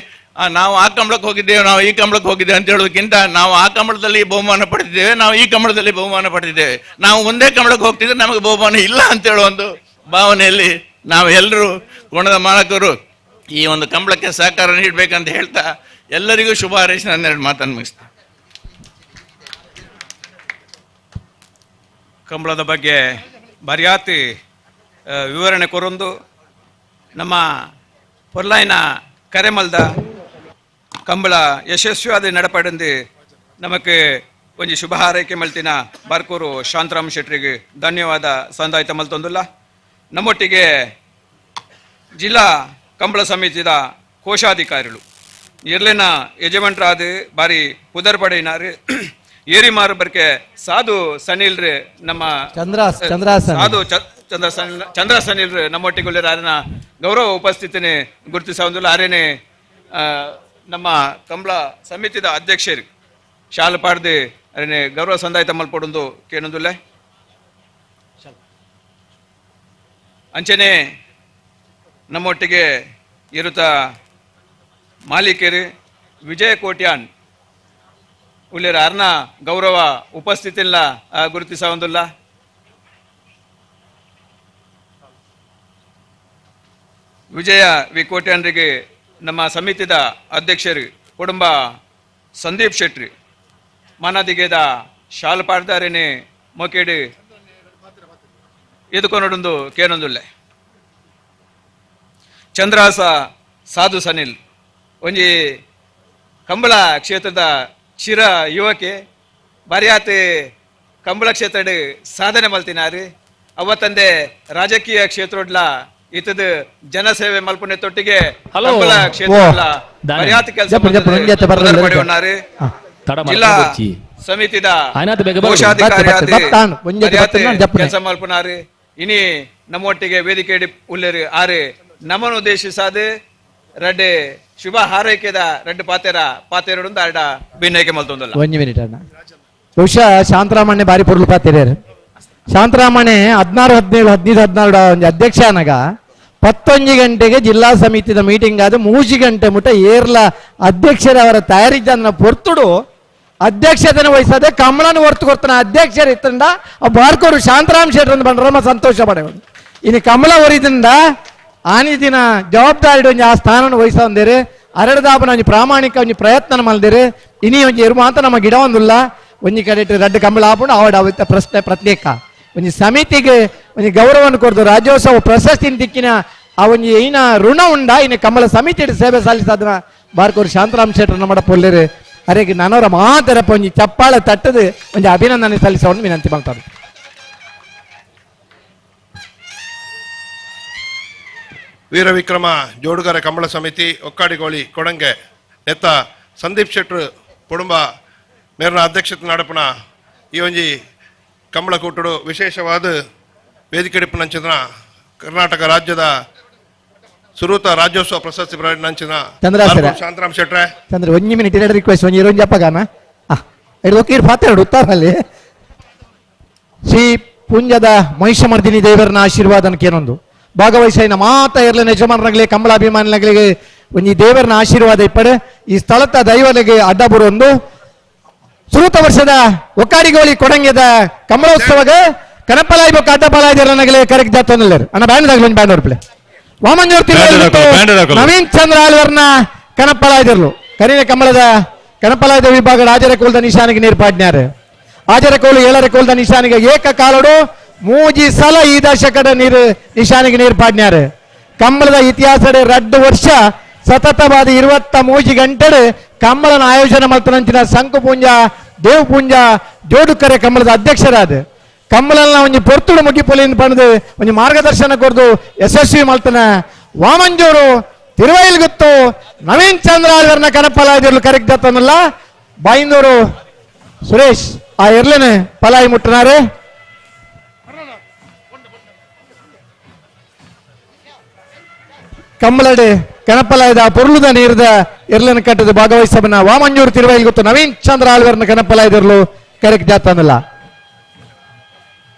ನಾವು ಆ ಕಂಬಳಕ್ಕೆ ಹೋಗಿದ್ದೇವೆ, ನಾವು ಈ ಕಂಬಳಕ್ಕೆ ಹೋಗಿದ್ದೇವೆ ಅಂತ ಹೇಳೋದಕ್ಕಿಂತ ನಾವು ಆ ಕಂಬಳದಲ್ಲಿ ಬಹುಮಾನ ಪಡೆದಿದ್ದೇವೆ, ನಾವು ಈ ಕಂಬಳದಲ್ಲಿ ಬಹುಮಾನ ಪಡೆದಿದ್ದೇವೆ, ನಾವು ಒಂದೇ ಕಂಬಳಕ್ಕೆ ಹೋಗ್ತಿದ್ರೆ ನಮಗೆ ಬಹುಮಾನ ಇಲ್ಲ ಅಂತ ಹೇಳೋ ಒಂದು ಭಾವನೆಯಲ್ಲಿ ನಾವೆಲ್ಲರೂ ಕೋಣದ ಮಾಲಕರು ಈ ಒಂದು ಕಂಬಳಕ್ಕೆ ಸಹಕಾರ ನೀಡಬೇಕಂತ ಹೇಳ್ತಾ ಎಲ್ಲರಿಗೂ ಶುಭ ಹಾರೈಸಿ ನನ್ನ ಎರಡು ಮಾತನ್ನು ಮುಗಿಸ್ತೇನೆ. ಕಂಬಳದ ಬಗ್ಗೆ ಬರಿಯಾತಿ ವಿವರಣೆ ಕೊರೊಂದು ನಮ್ಮ ಪೊರ್ಲಾಯಿನ ಕರೆಮಲ್ದ ಕಂಬಳ ಯಶಸ್ವಿಯಾದ ನಡಪಡೆಂದು ನಮಗೆ ಒಂಜಿ ಶುಭ ಹಾರೈಕೆ ಮಲ್ತಿನ ಬಾರ್ಕೂರು ಶಾಂತರಾಮ್ ಶೆಟ್ಟರಿಗೆ ಧನ್ಯವಾದ ಸಂದಾಯಿತ ಮಲ್ತೊಂದುಲ್ಲ. ನಮ್ಮೊಟ್ಟಿಗೆ ಜಿಲ್ಲಾ ಕಂಬಳ ಸಮಿತಿದ ಕೋಶಾಧಿಕಾರಿಗಳು ಇರ್ಲಿನ ಯಜಮಾನ್ರಾದ ಬಾರಿ ಪುದರ್ ಪಡೆಯಿನಾರು ಏರಿಮಾರು ಬರ್ಕೆ ಸಾಧು ಸನಿಲ್ರಿ ನಮ್ಮ ಸಾಧು ಚಂದ್ರ ಸನಿಲ್ರಿ ನಮ್ಮೊಟ್ಟಿಗೆ ಆರನ ಗೌರವ ಉಪಸ್ಥಿತಿನೇ ಗುರುತಿಸೊಂದಿಲ್ಲ. ಆರೇನೆ ನಮ್ಮ ಕಂಬಳ ಸಮಿತಿದ ಅಧ್ಯಕ್ಷರು ಶಾಲು ಪಾಡ್ದು ಅರೇನೆ ಗೌರವ ಸಂದಾಯ ಮಲ್ಪೊಡೊಂದು ಕೇನೊಂದುಲ್ಲೆ. ಅಂಚನೆ ನಮ್ಮೊಟ್ಟಿಗೆ ಇರುತ್ತ ಮಾಲೀಕರು ವಿಜಯ ಕೋಟ್ಯಾನ್ ಉಳ್ಳೇರ ಅರ್ನ ಗೌರವ ಉಪಸ್ಥಿತಿಲ್ಲ ಗುರುತಿಸೊಂದಿಲ್ಲ. ವಿಜಯ ವಿ ಕೋಟ್ಯಾನ್ರಿಗೆ ನಮ್ಮ ಸಮಿತಿದ ಅಧ್ಯಕ್ಷರು ಕುಟುಂಬ ಸಂದೀಪ್ ಶೆಟ್ರಿ ಮನದಿಗೆದ ಶಾಲು ಪಾಡ್ದಾರೇನೆ ಮೊಕೇಡಿ ಎದುಕೊನಡೊಂದು ಕೇನೊಂದುಲ್ಲೆ. ಚಂದ್ರಾಸ ಸಾಧು ಸನಿಲ್ ಒಂಜಿ ಕಂಬಳ ಕ್ಷೇತ್ರದ ಚಿರ ಯುವಕೆ ಬರಿಯಾತೆ ಕಂಬಳ ಕ್ಷೇತ್ರ ಸಾಧನೆ ಮಲ್ತಿನಾರು. ಅವತ್ತಂದೆ ರಾಜಕೀಯ ಕ್ಷೇತ್ರಡ್ಲ ಇತದ ಜನಸೇವೆ ಮಲ್ಪುನೆ ತೊಟ್ಟಿಗೆ ಕಂಬಳ ಕ್ಷೇತ್ರ ಬರಿಯಾತ ಕೆಲಸ ಪಡೆಯುವನಾರು. ಜಿಲ್ಲಾ ಸಮಿತಿದ ಕೋಶಾಧಿಕಾರಿ ಕೆಲಸ ಮಲ್ಪುನಾರು. ಇನಿ ನಮ್ಮೊಟ್ಟಿಗೆ ವೇದಿಕೆ ಉಲ್ಲೇರು ಆರು ನಮ್ಮನ್ನು ಉದ್ದೇಶಿಸಾದ ರಡ್ಡೆ ಶುಭ ಹಾರೈಕೆದ ರಡ್ಡು ಪಾತೆರ ಪಾತೆರಡು ಅರಡ ಭಿನ್ನೈಕೆ ಮಲ್ತೊಂದಲ್ಲ. ಒಂಜಿ ಮಿನಿಟ್ ಅಣ್ಣ. ಬಹುಶಃ ಶಾಂತರಾಮಣ್ಣೆ ಬಾರಿ ಪೊರ್ಲು ಪಾತೆರೇರು. ಶಾಂತರಾಮಣ್ಣೆ 16 17 15 16 ಒಂಜಿ ಅಧ್ಯಕ್ಷ ಅನಗ 11 ಗಂಟೆಗೆ ಜಿಲ್ಲಾ ಸಮಿತಿದ ಮೀಟಿಂಗ್ ಆದ 3 ಗಂಟೆ ಮುಟ್ಟ ಏರ್ಲ ಅಧ್ಯಕ್ಷರವರ ತಯಾರಿ ಜನ ಪೊರ್ತುಡು ಅಧ್ಯಕ್ಷತೆನ ವಹಿಸದೆ ಕಮಲನ ಹೊರ್ತು ಕೊಡ್ತಾನೆ ಅಧ್ಯಕ್ಷರ ಇತ್ತಂಡ ಆ ಬಾರ್ಕೋರು ಶಾಂತರಾಮ್ ಶೆಟ್ಟರ್ ಬಂಡ್ರಮ್ಮ ಸಂತೋಷ ಪಡೆಯೋದು. ಇನ್ನು ಕಮಲ ಹೊರಿದಿಂದ ಆನಿ ದಿನ ಜವಾಬ್ದಾರಿ ಒಂಜಿ ಆ ಸ್ಥಾನನ ವಹಿಸಂದಿರಿ ಅರಡದಾಪನ ಒಂಜಿ ಪ್ರಾಮಾಣಿಕ ಒಂಜಿ ಪ್ರಯತ್ನ ಮಲ್ದಿರಿ. ಇನಿ ಒಂಜಿ ಎರು ಮಾತ ನಮ್ಮ ಗಿಡ ಒಂದುಲ್ಲ ಒಂಜಿ ಕಡೆ ರಡ್ಡು ಕಂಬಳ ಆಪುಂಡು ಆವಡ ಅವಿತ ಪ್ರಶ್ನೆ ಪ್ರತ್ಯೇಕ ಒಂಜಿ ಸಮಿತಿಗೆ ಒಂಜಿ ಗೌರವವನ್ನು ಕೊಡ್ದು ರಾಜ್ಯೋತ್ಸವ ಪ್ರಶಸ್ತಿನ ದಿಕ್ಕಿನ ಆ ಒಂಜಿ ಏನ ಋಣ ಉಂಡ ಇನ್ನು ಕಂಬಳ ಸಮಿತಿ ಸೇವೆ ಸಲ್ಲಿಸಾದ್ರ ಬಾರ್ಕೋರು ಶಾಂತರಾಮ್ ಶೆಟ್ಟರ್ ನಮ್ಮ ಪೊಲ್ಲೇರು ಅರೆಗೆ ನಾನವರ ಮಾತರಪ್ಪ ಒಂಜಿ ಚಪ್ಪಾಳ ತಟ್ಟದು ಒಂಜಿ ಅಭಿನಂದನೆ ಸಲ್ಲಿಸೋಣ ವಿನಂತಿ ಮಾಡ್ತಾರೆ. ವೀರವಿಕ್ರಮ ಜೋಡುಗರ ಕಂಬಳ ಸಮಿತಿ ಒಕ್ಕಾಡಿಗೋಳಿ ಕೊಡಂಗೆ ನೆತ್ತ ಸಂದೀಪ್ ಶೆಟ್ಟರು ಕುಟುಂಬ ಮೇರಿನ ಅಧ್ಯಕ್ಷತೆ ನಡಪುನ ಈ ಒಂಜಿ ಕಂಬಳ ಕೂಟಡು ವಿಶೇಷವಾದ ವೇದಿಕೆಡಿಪ್ಪುನಂಚಿನ ಕರ್ನಾಟಕ ರಾಜ್ಯದ ಸುರೂತ ರಾಜ್ಯೋತ್ಸವ ಪ್ರಶಸ್ತಿ ನಂಚಿನ ಶಾಂತರಾಮ್ ಶೆಟ್ರೆ. ಚಂದ್ರ ಒಂಜಿ ಮಿನಿಟ್ ಎರಡು ರಿಕ್ವೆಸ್ಟ್ ಒಂಜಿ ಇರೊಂಜಿ ಅಪ್ಪಗಾನ ಎರಡು ಪಾತ್ರ ಎರಡು ಉತ್ತಾರಲ್ಲಿ ಶ್ರೀ ಪುಂಜದ ಮಹಿಷಮರ್ದಿನಿ ದೇವರನ ಆಶೀರ್ವಾದನಕ್ಕೇನೊಂದು ಭಾಗವಹಿಸಿನ ಮಾತ ಇರಲಿನ ಯಜಮಾನರಾಗಲಿ ಕಂಬಳ ಅಭಿಮಾನಿಗಳಿಗೆ ಒಂಜಿ ದೇವರನ ಆಶೀರ್ವಾದ ಇಪ್ಪಡೆ ಈ ಸ್ಥಳದ ದೈವಲಿಗೆ ಅಡ್ಡ ಬರುವೊಂದು ಸುರೂತ ವರ್ಷದ ಒಕ್ಕಾಡಿಗೋಳಿ ಕೊಡಂಗೆದ ಕಂಬಳೋತ್ಸವಗ ಕನಪಲಾಯಿ ಬೊಕ್ಕ ಅಡ್ಡಪಲಾಯಿದರನಗಲೆ ಕರೆಕ್ ಜಾತೊಂದಲ್ಲೇರು ಅಣ್ಣ ಬ್ಯಾಂಡ್ ದಾಗಲಿ ಒಂದು ಬ್ಯಾಂಡ್ ಹೊರಪ್ಲೆ ವಾಮಂಜೂರ್ ತಿರುವಲ್ಲಿ ನವೀನ್ ಚಂದ್ರ ಆಳ್ವರ್ನ ಕನಪಲಾಯಿದಿರ್ಲು ಕರಿನ ಕಂಬಳದ ಕನಪಲಾಯ್ದ ವಿಭಾಗ ರಾಜರ ಕೋಲ್ದ ನಿಶಾನಿಗೆ ನೀರ್ಪಾಡ್ನ್ಯಾರು ಆಜರ ಕೋಲು ಏಳರ ಕೋಲ್ದ ನಿಶಾನಿಗೆ ಏಕ ಕಾಲಡು ಮೂಜಿ ಸಲ ಈ ದಶಕದ ನೀರು ನಿಶಾನಿಗೆ ನೀರು ಪಾಡ್ನ್ಯಾರು. ಕಂಬಳದ ಇತಿಹಾಸಡೆ 2 ವರ್ಷ ಸತತವಾದ 23 ಗಂಟೆ ಕಂಬಳನ ಆಯೋಜನೆ ಮಲ್ತನಂಚಿನ ಶಂಕು ಪೂಂಜ ದೇವ್ ಪೂಂಜ ಜೋಡುಕರೆ ಕಂಬಳದ ಅಧ್ಯಕ್ಷರಾದ ಕಂಬಳನ ಒಂಜಿ ಪೊರ್ತುಡು ಮುಗಿಪೊಲಿಂದ ಪಣದು ಒಂಜಿ ಮಾರ್ಗದರ್ಶನ ಕೊರ್ದು ಯಶಸ್ವಿ ಮಲ್ತನ ವಾಮಂಜೂರು ತಿರುವೈಲ್ಗುತ್ತು ನವೀನ್ ಚಂದ್ರ ಆಳ್ವರ್ನ ಕನಪಲಾಯ್ದಿರ್ಲು ಕರೆಕ್ಟ್ ದತ್ತನಲ್ಲ ಬಾಯಿಂದೂರು ಸುರೇಶ್ ಆ ಎರ್ಲೆನೆ ಪಲಾಯಿ ಮುಟ್ಟನಾರೆ. ಕಂಬಳಡೆ ಕನಪಲಾಯದ ಪೊರ್ಲುದ ನೀರ್ದ ಎರ್ಲನ ಕಟ್ಟದ ಭಾಗವಹಿಸಬನ ವಾಮಂಜೂರು ತಿರುವೈಲ್ ಗೊತ್ತು ನವೀನ್ ಚಂದ್ರ ಆಳ್ವರ್ನ ಕನಪಲಾಯದಿರ್ಲು ಕರೆಕ್ಟ್ ಜಾತನಲ್ಲ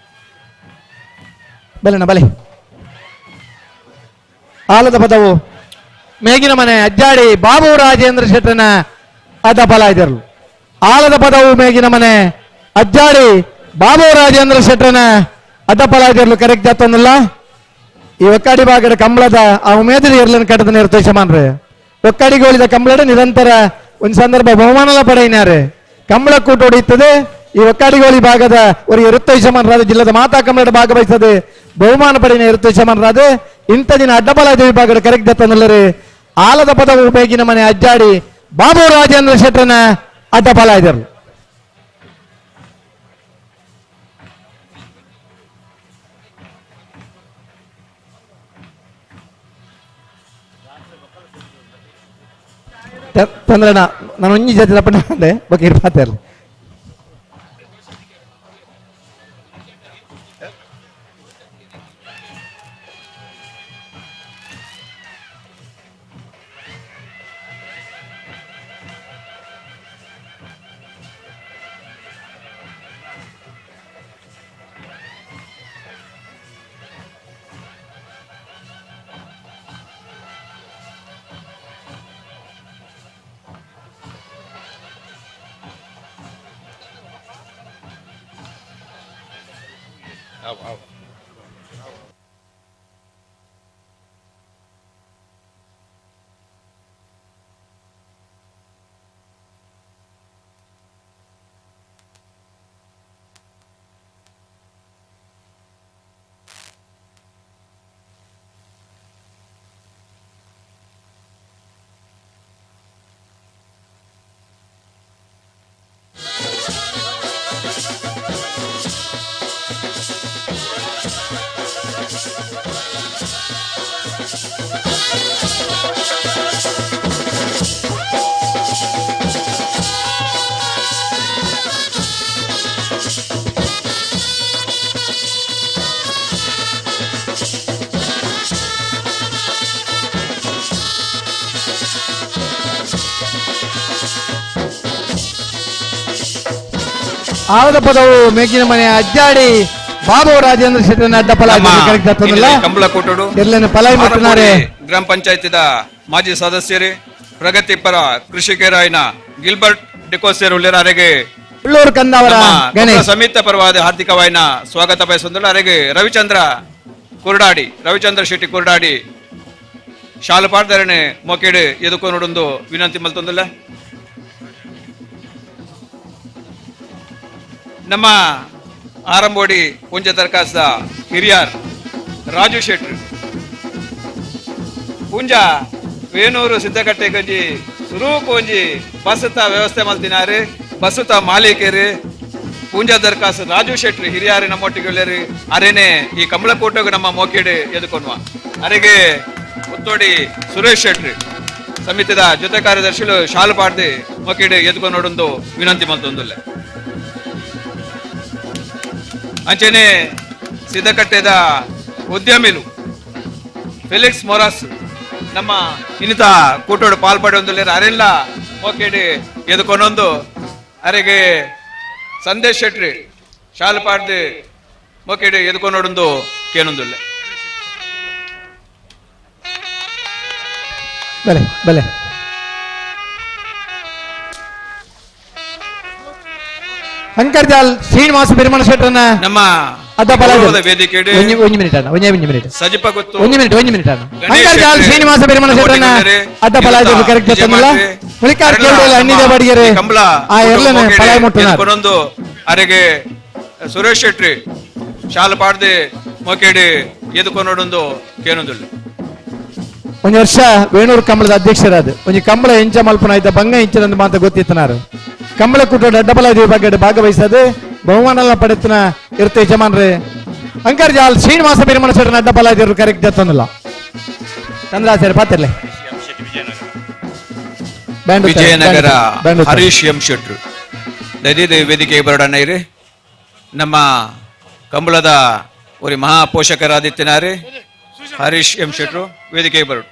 ಬಲೆನ ಬಲೆ ಆಲದ ಪದವು ಮೇಗಿನ ಮನೆ ಅಜ್ಜಾಡಿ ಬಾಬು ರಾಜೇಂದ್ರ ಶೆಟ್ಟನ ಅದ ಫಲಾಯದಿರ್ಲು ಆಲದ ಪದವು ಮೇಗಿನ ಮನೆ ಅಜ್ಜಾಡಿ ಬಾಬು ರಾಜೇಂದ್ರ ಶೆಟ್ಟನ ಅದ ಫಲಾಯದಿರ್ಲು ಕರೆಕ್ಟ್ ಜಾತನಲ್ಲ. ಈ ಒಕ್ಕಾಡಿ ಭಾಗದ ಕಂಬಳದ ಆ ಉಮೇದಿನ ಎರ್ಲನ್ ಕಟ್ಟದ ನಿರ್ತ ಯಜಮಾನ್ರೆ ಒಕ್ಕಾಡಿಗೋಳಿದ ಕಂಬಳದ ನಿರಂತರ ಒಂದು ಸಂದರ್ಭ ಬಹುಮಾನಲ ಪಡೆಯಿನಾರೆ ಕಂಬಳ ಕೂಟ ಹೊಡೆಯುತ್ತದೆ. ಈ ಒಕ್ಕಾಡಿಗೋಳಿ ಭಾಗದ ಒಂದು ಇರುತ್ತ ಯಜಮಾನರಾದ ಜಿಲ್ಲದ ಮಾತಾ ಕಂಬಳದ ಭಾಗವಹಿಸದೆ ಬಹುಮಾನ ಪಡೆಯಿನ ಇರುತ್ತ ಯಜಮಾನರಾದ ಇಂಥ ದಿನ ಅಡ್ಡಬಲ ವಿಭಾಗದ ಕರೆಕ್ಟ್ ದತ್ತನಲ್ಲರೆ ಆಲದ ಪದವು ಬೇಗಿನ ಮನೆ ಅಜ್ಜಾಡಿ ಬಾಬು ರಾಜೇಂದ್ರ ಶೆಟ್ಟನ ಅಡ್ಡಬಲ ಇದ್ದರು. ತೊಂದ್ರೆ ನಾನು ಒಂಜಿ ಜೊತೆ ತಪ್ಪಂಡೆ ಬೊಕ್ಕ ಇರ್ಪಾತೆ. ಆಲದ ಪದವು ಮೇಗಿನ ಮನೆ ಅಜ್ಜಾಡಿ ಬಾಬು ರಾಜೇಂದ್ರ ಶೆಟ್ಟನ ಅಡ್ಡ ಫಲ ಕಂಬಳಕೋಟಡು ಗ್ರಾಮ ಪಂಚಾಯತಿದ ಮಾಜಿ ಸದಸ್ಯರೇ ಪ್ರಗತಿಪರ ಕೃಷಿಕರಾಯಿನ ಗಿಲ್ಬರ್ಟ್ ಡಿಕೋಸೇರ್ ಉಳ್ಳೇರಾರಿಗೆ ಉಳ್ಳೂರು ಕಂದಾವರ ಗಣೇಶ್ ಸಮಿತ ಪರವಾದ ಹಾರ್ದಿಕವಾಯಿನ ಸ್ವಾಗತ ಬಯಸುವುದಲ್ಲ. ಅರೆಗೆ ರವಿಚಂದ್ರ ಕುರುಡಾಡಿ, ರವಿಚಂದ್ರ ಶೆಟ್ಟಿ ಕುರುಡಾಡಿ ಶಾಲು ಪಾಡ್ದರಣೆ ಮೊಕೇಡು ಎದುಕೋ ನೋಡೊಂದು ವಿನಂತಿ ಮಲ್ತೊಂದಲ್ಲ. ನಮ್ಮ ಆರಂಬೋಡಿ ಪುಂಜ ದರ್ಖಾಸ್ತ ಹಿರಿಯಾರ್ ರಾಜು ಶೆಟ್ರು ಪುಂಜ ವೇಣೂರು ಸಿದ್ದಕಟ್ಟೆ ಗಂಜಿ ಸುರೂಕು ಒಂಜಿ ಬಸುತ ವ್ಯವಸ್ಥೆ ಮಲ್ತಿನಾರು ಬಸುತ ಮಾಲೀಕರು ಪೂಂಜ ದರ್ಖಾಸ್ ರಾಜು ಶೆಟ್ರು ಹಿರಿಯಾರು ನಮ್ಮೊಟ್ಟಿಗೆ ಅರೇನೆ ಈ ಕಮಲಕೋಟೆಗೆ ನಮ್ಮ ಮೋಕೇಡು ಎದುಕೊನ್ವ. ಅರೆಗೆ ಮುತ್ತೋಡಿ ಸುರೇಶ್ ಶೆಟ್ರು ಸಮಿತಿದ ಜೊತೆ ಕಾರ್ಯದರ್ಶಿಗಳು ಶಾಲು ಪಾಡ್ದು ಮೋಕೇಡು ಎದುಕೊನೋಡೊಂದು ವಿನಂತಿ ಮಲ್ತೊಂದುಲ್ಲ. ಅಂಚನೆ ಸಿದ್ದಕಟ್ಟೆದ ಉದ್ಯಮಿಲು ಫೆಲಿಕ್ಸ್ ಮೊರಾಸ್ ನಮ್ಮ ಇನ್ನಿತ ಕೂಟೋಡು ಪಾಲ್ಪಡೆ ಅರೆಲ್ಲ ಮೋಕೇಡಿ ಎದುಕೊನೊಂದು. ಅರೆಗೆ ಸಂದೇಶ್ ಶೆಟ್ರಿ ಶಾಲು ಪಾಡ್ದು ಮೋಕೇಡಿ ಎದುಕೊನೋಡೊಂದು ಕೇನೊಂದುಲ್ಲ. ಬಲೆ ಬಲೆ ಅಂಕರ್ಜಾಲ್ ಶ್ರೀನಿವಾಸ ಪೆರುಮಣ ಶೆಟ್ಟರನ್ನ ನಮ್ಮ ಅಡ್ಡ ಫಲ ವೇದಿಕೆ ಒಂದು ಮಿನಿಟ್ ಅಣ್ಣ, ಒಂದೇ ಒಂದು ಮಿನಿಟ್ ಸಜಿಪ ಗೊತ್ತು, ಒಂದು ಮಿನಿಟ್, ಒಂದು ಮಿನಿಟ್ ಅಣ್ಣ. ಅಂಕರ್ಜಾಲ್ ಶ್ರೀನಿವಾಸ ಪೆರುಮಣ ಶೆಟ್ಟರನ್ನ ಅಡ್ಡ ಫಲ ಕರೆಕ್ಟ್ ತಂದಲ್ಲ. ಹುಳಿಕಾರ್ ಕೇಳಲ್ಲ ಅಣ್ಣಿದ ಬಡಿಗೆರೆ ಕಂಬಳ ಆ ಎಲ್ಲನ ಫಲ ಮುಟ್ಟುನಾರು. ಕೊನೊಂದು. ಅರೆಗೆ ಸುರೇಶ್ ಶೆಟ್ರಿ ಶಾಲು ಪಾಡ್ದೆ ಮೊಕೇಡಿ ಎದುಕೊನೋಡೊಂದು ಕೇನೊಂದುಳ್ಳು. ಒಂದು ವರ್ಷ ವೇಣೂರು ಕಂಬಳದ ಅಧ್ಯಕ್ಷರಾದ ಒಂಜಿ ಕಂಬಳ ಎಂಚ ಮಲ್ಪನ ಆಯ್ತ ಬಂಗ ಎಂಚನಂದು ಮಾತ ಗೊತ್ತಿತ್ತನಾರು. ಕಂಬಳ ಕೂಟ ಅಡ್ಡಬಲ ಬಗ್ಗೆ ಭಾಗವಹಿಸದೆ ಬಹುಮಾನ ಪಡೆತನ ಇರುತ್ತೆ ಯಜಮಾನ್ರೆ. ಅಂಕರ್ಜಾಲ್ ಶ್ರೀನಿವಾಸ ಪೆರುಮಣ ಶೆಟ್ಟನ ಅಡ್ಡಬಲ ಇದ್ರು ಕರೆಕ್ಟ್ ತಂದಲ್ಲ. ಚಂದ್ರಾಚಾರ್ಯ ಪಾತಿರ್ಲೆ ವಿಜಯನಗರ ಹರೀಶ್ ಎಂ ಶೆಟ್ರು ದಯದೀದ ವೇದಿಕೆ ಬರೋಣ ಇರಿ. ನಮ್ಮ ಕಂಬಳದ ಒರಿ ಮಹಾ ಪೋಷಕರಾದಿತ್ತಿನಾರೆ ಹರೀಶ್ ಎಂ ಶೆಟ್ರು ವೇದಿಕೆಗೆ ಬರೋಣ.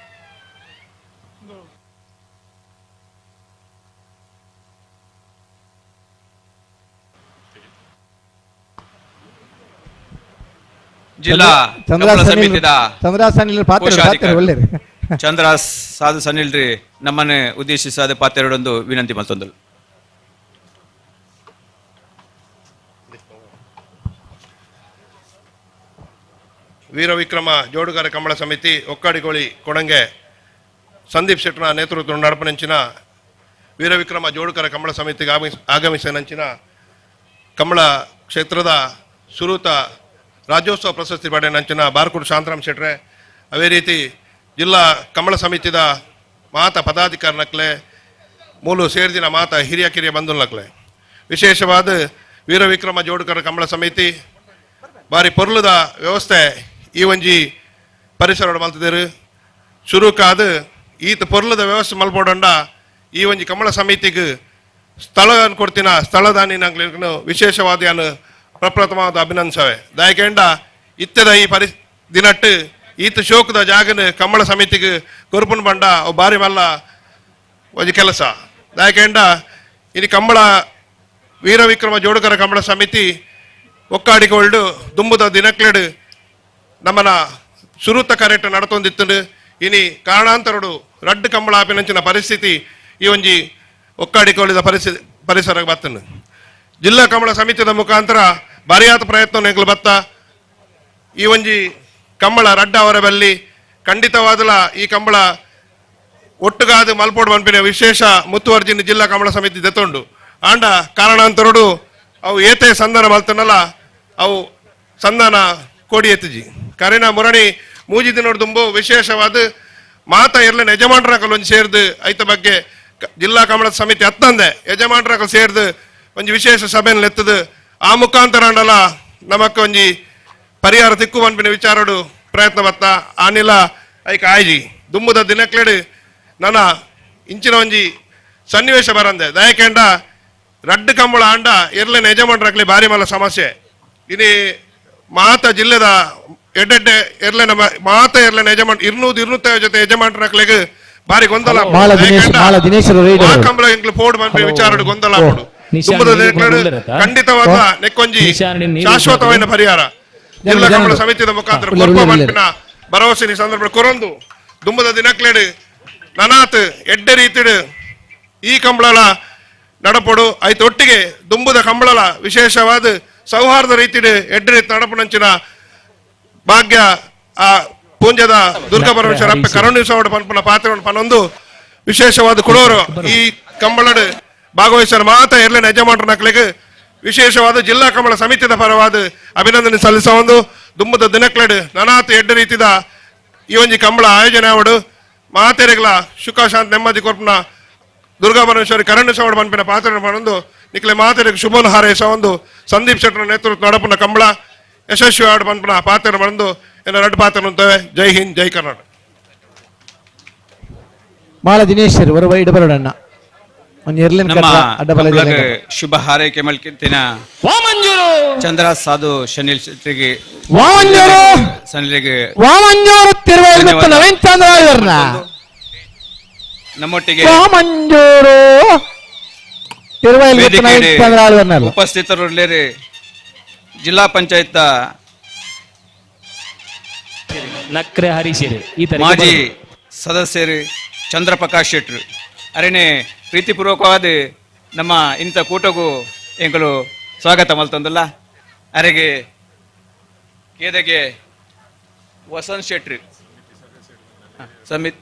ಜಿಲ್ಲಾ ಕಂಬಳ ಸಮಿತಿದ ಚಂದ್ರ. ಚಂದ್ರ ಸಾಧು ಸನಿಲ್ರಿ ನಮ್ಮನ್ನು ಉದ್ದೇಶಿಸಾದ ಪಾತೆರಡೊಂದು ವಿನಂತಿ ಮತ್ತೊಂದು. ವೀರವಿಕ್ರಮ ಜೋಡುಗಾರ ಕಂಬಳ ಸಮಿತಿ ಒಕ್ಕಾಡಿಗೋಳಿ ಕೊಡಂಗೆ ಸಂದೀಪ್ ಶೆಟ್ಟನ ನೇತೃತ್ವ ನಡಪನಂಚಿನ ವೀರವಿಕ್ರಮ ಜೋಡುಕರ ಕಂಬಳ ಸಮಿತಿಗೆ ಆಗಮಿಸಿದ ನಂಚಿನ ಕಂಬಳ ಕ್ಷೇತ್ರದ ಸುರೂತ ರಾಜ್ಯೋತ್ಸವ ಪ್ರಶಸ್ತಿ ಪಡೆದ ನಂಚಿನ ಬಾರ್ಕೂರು ಶಾಂತರಾಮ್ ಶೆಟ್ರೆ, ಅದೇ ರೀತಿ ಜಿಲ್ಲಾ ಕಂಬಳ ಸಮಿತಿದ ಮಾತ ಪದಾಧಿಕಾರಿನಕ್ಲೆ ಮೂಲು ಸೇರಿದಿನ ಮಾತ ಹಿರಿಯ ಕಿರಿಯ ಬಂಧುನಕ್ಲೆ, ವಿಶೇಷವಾದ ವೀರವಿಕ್ರಮ ಜೋಡುಕರ ಕಂಬಳ ಸಮಿತಿ ಬಾರಿ ಪೊರ್ಲುದ ವ್ಯವಸ್ಥೆ ಈ ಒಂಜಿ ಪರಿಸರ ಮಲ್ತಿದ್ದೇರು. ಶುರುಕಾದ ಈತ ಪೊರ್ಲುದ ವ್ಯವಸ್ಥೆ ಮಲ್ಪೋಡಂಡ ಈ ಒಂಜಿ ಕಂಬಳ ಸಮಿತಿಗೆ ಸ್ಥಳ ಕೊಡ್ತಿನ ಸ್ಥಳದಾನಿ ನಂಗ್ಲೇನು ವಿಶೇಷವಾದ ಯಾನು ಪ್ರಪ್ರಥಮವಾದ ಅಭಿನಂದಿಸವೆ. ದಾಯಕೆಂಡ ಇತ್ತದ ಈ ದಿನಟ್ಟು ಈತ ಶೋಕದ ಜಾಗನ ಕಂಬಳ ಸಮಿತಿಗೆ ಕೊರುಪುನ ಬಂಡ ಅವು ಬಾರಿ ಮಲ್ಲ ಒಂಜಿ ಕೆಲಸ. ದಾಯಕೆಂಡ ಇನಿ ಕಂಬಳ ವೀರವಿಕ್ರಮ ಜೋಡುಕರ ಕಂಬಳ ಸಮಿತಿ ಒಕ್ಕಾಡಿಕೊಳ್ಳು ದುಂಬುದ ದಿನಕ್ಲೆಡು ನಮ್ಮನ ಸುರುತ ಕರೆಕ್ಟ್ ನಡತೊಂದಿತ್ತು. ಇನಿ ಕಾರಣಾಂತರಡು ರಡ್ಡು ಕಂಬಳ ಆಪಿನಂಚಿನ ಪರಿಸ್ಥಿತಿ ಈ ಒಂಜಿ ಒಕ್ಕಾಡಿಕೊಳ್ಳಿದ ಪರಿಸರ ಬತ್ತನು. ಜಿಲ್ಲಾ ಕಂಬಳ ಸಮಿತಿದ ಮುಖಾಂತರ ಬಾರಿಯಾದ ಪ್ರಯತ್ನ ಎಂಕುಲು ಬತ್ತ ಈ ಒಂಜಿ ಕಂಬಳ ರಡ್ಡ ಅವರ ಬಲ್ಲಿ ಖಂಡಿತವಾದಲ ಈ ಕಂಬಳ ಒಟ್ಟುಗಾದ ಮಲ್ಪೋಡು ಮನ್ಪಿನ ವಿಶೇಷ ಮುತ್ತುವರ್ಜಿನ ಜಿಲ್ಲಾ ಕಂಬಳ ಸಮಿತಿ ದೆತ್ತೊಂಡು. ಆಂಡ ಕಾರಣಾಂತರಡು ಅವು ಏತೆ ಸಂಧಾನ ಮಲ್ತನಲ್ಲ ಅವು ಸಂಧಾನ ಕೋಡಿ ಎತ್ತಿಜಿ ಕರಿನ ಮುರಣಿ ಮೂಜಿ ದಿನೋಡು ದುಂಬು ವಿಶೇಷವಾದ ಮಾತ ಎರ್ಲೆನ ಯಜಮಾನರಕಲ್ ಒಂಜಿ ಸೇರ್ದು ಐತ ಬಗ್ಗೆ ಜಿಲ್ಲಾ ಕಂಬಳ ಸಮಿತಿ ಅತ್ತಂದೆ ಯಜಮಾನರಕಲ್ ಸೇರ್ದು ಒಂಜಿ ವಿಶೇಷ ಸಭೆಯನ್ನು ಎತ್ತದು ಆ ಮುಖಾಂತರ ಅಂಡಲ ನಮಕ್ ಒಂಜಿ ಪರಿಹಾರ ತಿಕ್ಕು ಮನ್ಪಿನ ವಿಚಾರಡು ಪ್ರಯತ್ನ ಬತ್ತ ಆನಿಲ ಐಕ ಆಯ್ಜಿ ದುಂಬುದ ದಿನಕ್ಲೆಡು ನನ್ನ ಇಂಚಿನ ಒಂಜಿ ಸನ್ನಿವೇಶ ಬರಂದೆ. ದಯಕೆಂಡ ರಡ್ಡು ಕಂಬಳ ಆಂಡ ಎರ್ಲೆನ ಯಜಮಾನರಾಗ್ಲಿ ಭಾರಿ ಮಲ್ಲ ಸಮಸ್ಯೆ. ಇನಿ ಮಾತ ಜಿಲ್ಲೆದ ಎಡ್ಡೆಡ್ಡೆ ಎರ್ಲೆನ ಮಾತ ಎರ್ಲೆನ ಯಜಮಾನ್ 200-250 ಜೊತೆ ಯಜಮಾನರಾಗ್ಲಿಗೆ ಭಾರಿ ಗೊಂದಲ. ಕಂಬಳ ಎಂಕ್ಲು ಫೋಡ್ ಮನ್ಪಿ ವಿಚಾರಡು ಗೊಂದಲ ಆಪುಂಡು. ದುಂಬುದ ದಿನಕ್ಲೆಡು ಖಂಡಿತವಾದ ನೆಕ್ಕೊಂಜಿ ಶಾಶ್ವತವಾದ ಪರಿಹಾರ ಜಿಲ್ಲಾ ಕಂಬಳ ಸಮಿತಿದ ಮುಖಾಂತರ ಕೊರ್ಪ ಮನ್ಪಿನ ಭರವಸೆ ಈ ಸಂದರ್ಭ ಕೊರೊಂದು ದುಂಬುದ ದಿನಕ್ಲೆಡು ನನಾತ್ ಎಡ್ಡೆ ರೀತಿಡು ಈ ಕಂಬಳಲ ನಡಪೊಡು ಐತ ಒಟ್ಟಿಗೆ ದುಂಬುದ ಕಂಬಳಲ ವಿಶೇಷವಾದ ಸೌಹಾರ್ದ ರೀತಿಡು ಎಡ್ಡೆ ರೀತಿ ನಡಪುನಂಚಿನ ಭಾಗ್ಯ ಆ ಪೂಂಜದ ದುರ್ಗಾ ಪರಮೇಶ್ವರ ಅಪ್ಪೆ ಕರುಣಿಸೋಡ ಪನ್ಪುನ ಪಾತ್ರವನ್ನು ಪನೊಂದು ವಿಶೇಷವಾದ ಕೊಡೋರು ಈ ಕಂಬಳಡು ಭಾಗವಹಿಸಿದ ಮಾತ ಎರ್ಲೆನ ಯಜಮಾನರನಕ್ಲೆಗ್ ವಿಶೇಷವಾದ ಜಿಲ್ಲಾ ಕಂಬಳ ಸಮಿತಿದ ಪರವಾದ ಅಭಿನಂದನೆ ಸಲ್ಲಿಸ ಒಂದು ದುಂಬುದ ದಿನಕ್ಲೆಡು ನನಾತ್ ಎಡ್ಡೆ ರೀತಿದ ಈ ಒಂಜಿ ಕಂಬಳ ಆಯೋಜನೆ ಆವಡು ಮಾತೆರೆಗ್ಲ ಸುಖ ಶಾಂತಿ ನೆಮ್ಮದಿ ಕೊರ್ಪುನ ದುರ್ಗಾ ಪರಮೇಶ್ವರಿ ಕರುಣಿಸೋಡ ಪನ್ಪಿನ ಪಾತ್ರ ಪನೊಂದು ನಿಕ್ಲೆ ಮಾತೆರೆಗ್ ಶುಭನ ಹಾರೈಸ ಒಂದು ಸಂದೀಪ್ ಶೆಟ್ಟರ ನೇತೃತ್ವ ನಡಪುನ ಕಂಬಳ ಯಶಸ್ವಿ ಆಡು ಪನ್ಪುನ ಪಾತ್ರ ಬಂದು ಎನ್ನ ರಡ್ಡು ಪಾತ್ರ ಅಂತವೆ. ಜೈ ಹಿಂದ್, ಜೈ ಕರ್ನಾಟಕ. ಮಾಳ ದಿನೇಶ್ ಹೊರ ಇಡಬರೋಡಣ್ಣ ಶುಭ ಹಾರೈಕೆ ಮಲ್ಕಿಂತಿನ ಚಂದ್ರ ಸಾಧು ಶನಿಲ್ ಶೆಟ್ಟಿಗೆ ಸನಿಲಿಗೆ ವಾಮಂಜೂರು ತಿರುವೈಲ್ ನವೀನ್ ಚಂದ್ರ ಇವರನ್ನ ನಮ್ಮೊಟ್ಟಿಗೆ ವಾಮಂಜೂರು ತಿರುವೈಲ್ ನವೀನ್ ಚಂದ್ರ ಇವರನ್ನ ಉಪಸ್ಥಿತರುಳ್ಳೇರಿ ಜಿಲ್ಲಾ ಪಂಚಾಯತ್ ನಕ್ರೆ ಹರೀಶೇರಿ ಮಾಜಿ ಸದಸ್ಯರು ಚಂದ್ರಪ್ರಕಾಶ್ ಶೆಟ್ರು ಅರೇನೆ ಪ್ರೀತಿಪೂರ್ವಕವಾದ ನಮ್ಮ ಇಂಥ ಕೂಟಗೂ ಎಂಕಲು ಸ್ವಾಗತ ಮಲ್ತಂದಲ್ಲ. ಅರೆಗೆ ಕೇದಗೆ ವಸಂತ್ ಶೆಟ್ರು ಸಮಿತ್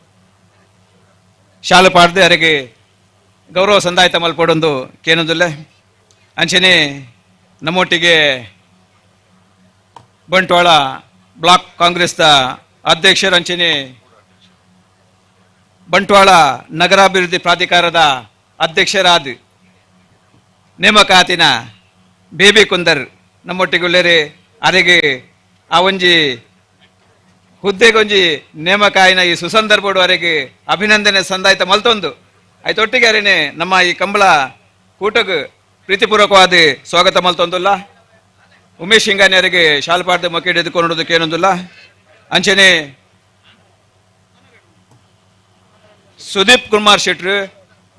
ಶಾಲು ಪಾಡ್ದು ಅರೆಗೆ ಗೌರವ ಸಂದಾಯತ ಮಲ್ಪಡೊಂದು ಕೇನೊಂದುಲ್ಲ. ಅಂಚನೆ ನಮ್ಮೊಟ್ಟಿಗೆ ಬಂಟ್ವಾಳ ಬ್ಲಾಕ್ ಕಾಂಗ್ರೆಸ್ದ ಅಧ್ಯಕ್ಷರು ಅಂಚನೆ ಬಂಟ್ವಾಳ ನಗರಾಭಿವೃದ್ಧಿ ಪ್ರಾಧಿಕಾರದ ಅಧ್ಯಕ್ಷರಾದ ನೇಮಕಾತಿನ ಬೇಬಿ ಕುಂದರ್ ನಮ್ಮೊಟ್ಟಿಗೆ ಅರೆಗೆ ಆ ಒಂಜಿ ಹುದ್ದೆಗೊಂಜಿ ನೇಮಕಾಯಿನ ಈ ಸುಸಂದರ್ಭಡು ಅರೆಗೆ ಅಭಿನಂದನೆ ಸಂದಾಯ್ತ ಮಲ್ತೊಂದು ಆಯ್ತೊಟ್ಟಿಗೆ ಅರೇನೆ ನಮ್ಮ ಈ ಕಂಬಳ ಕೂಟಕ್ಕೆ ಪ್ರೀತಿಪೂರ್ವಕವಾದ ಸ್ವಾಗತ ಮಲ್ತೊಂದುಲ್ಲ. ಉಮೇಶ್ ಹಿಂಗಾನಿ ಅವರಿಗೆ ಶಾಲ್ಪಾಡ್ದ ಮೊಕ್ಕೆ ಎದುಕೊಂಡೋದಕ್ಕೆ ಏನೊಂದಿಲ್ಲ. ಅಂಚನೆ ಸುದೀಪ್ ಕುಮಾರ್ ಶೆಟ್ರು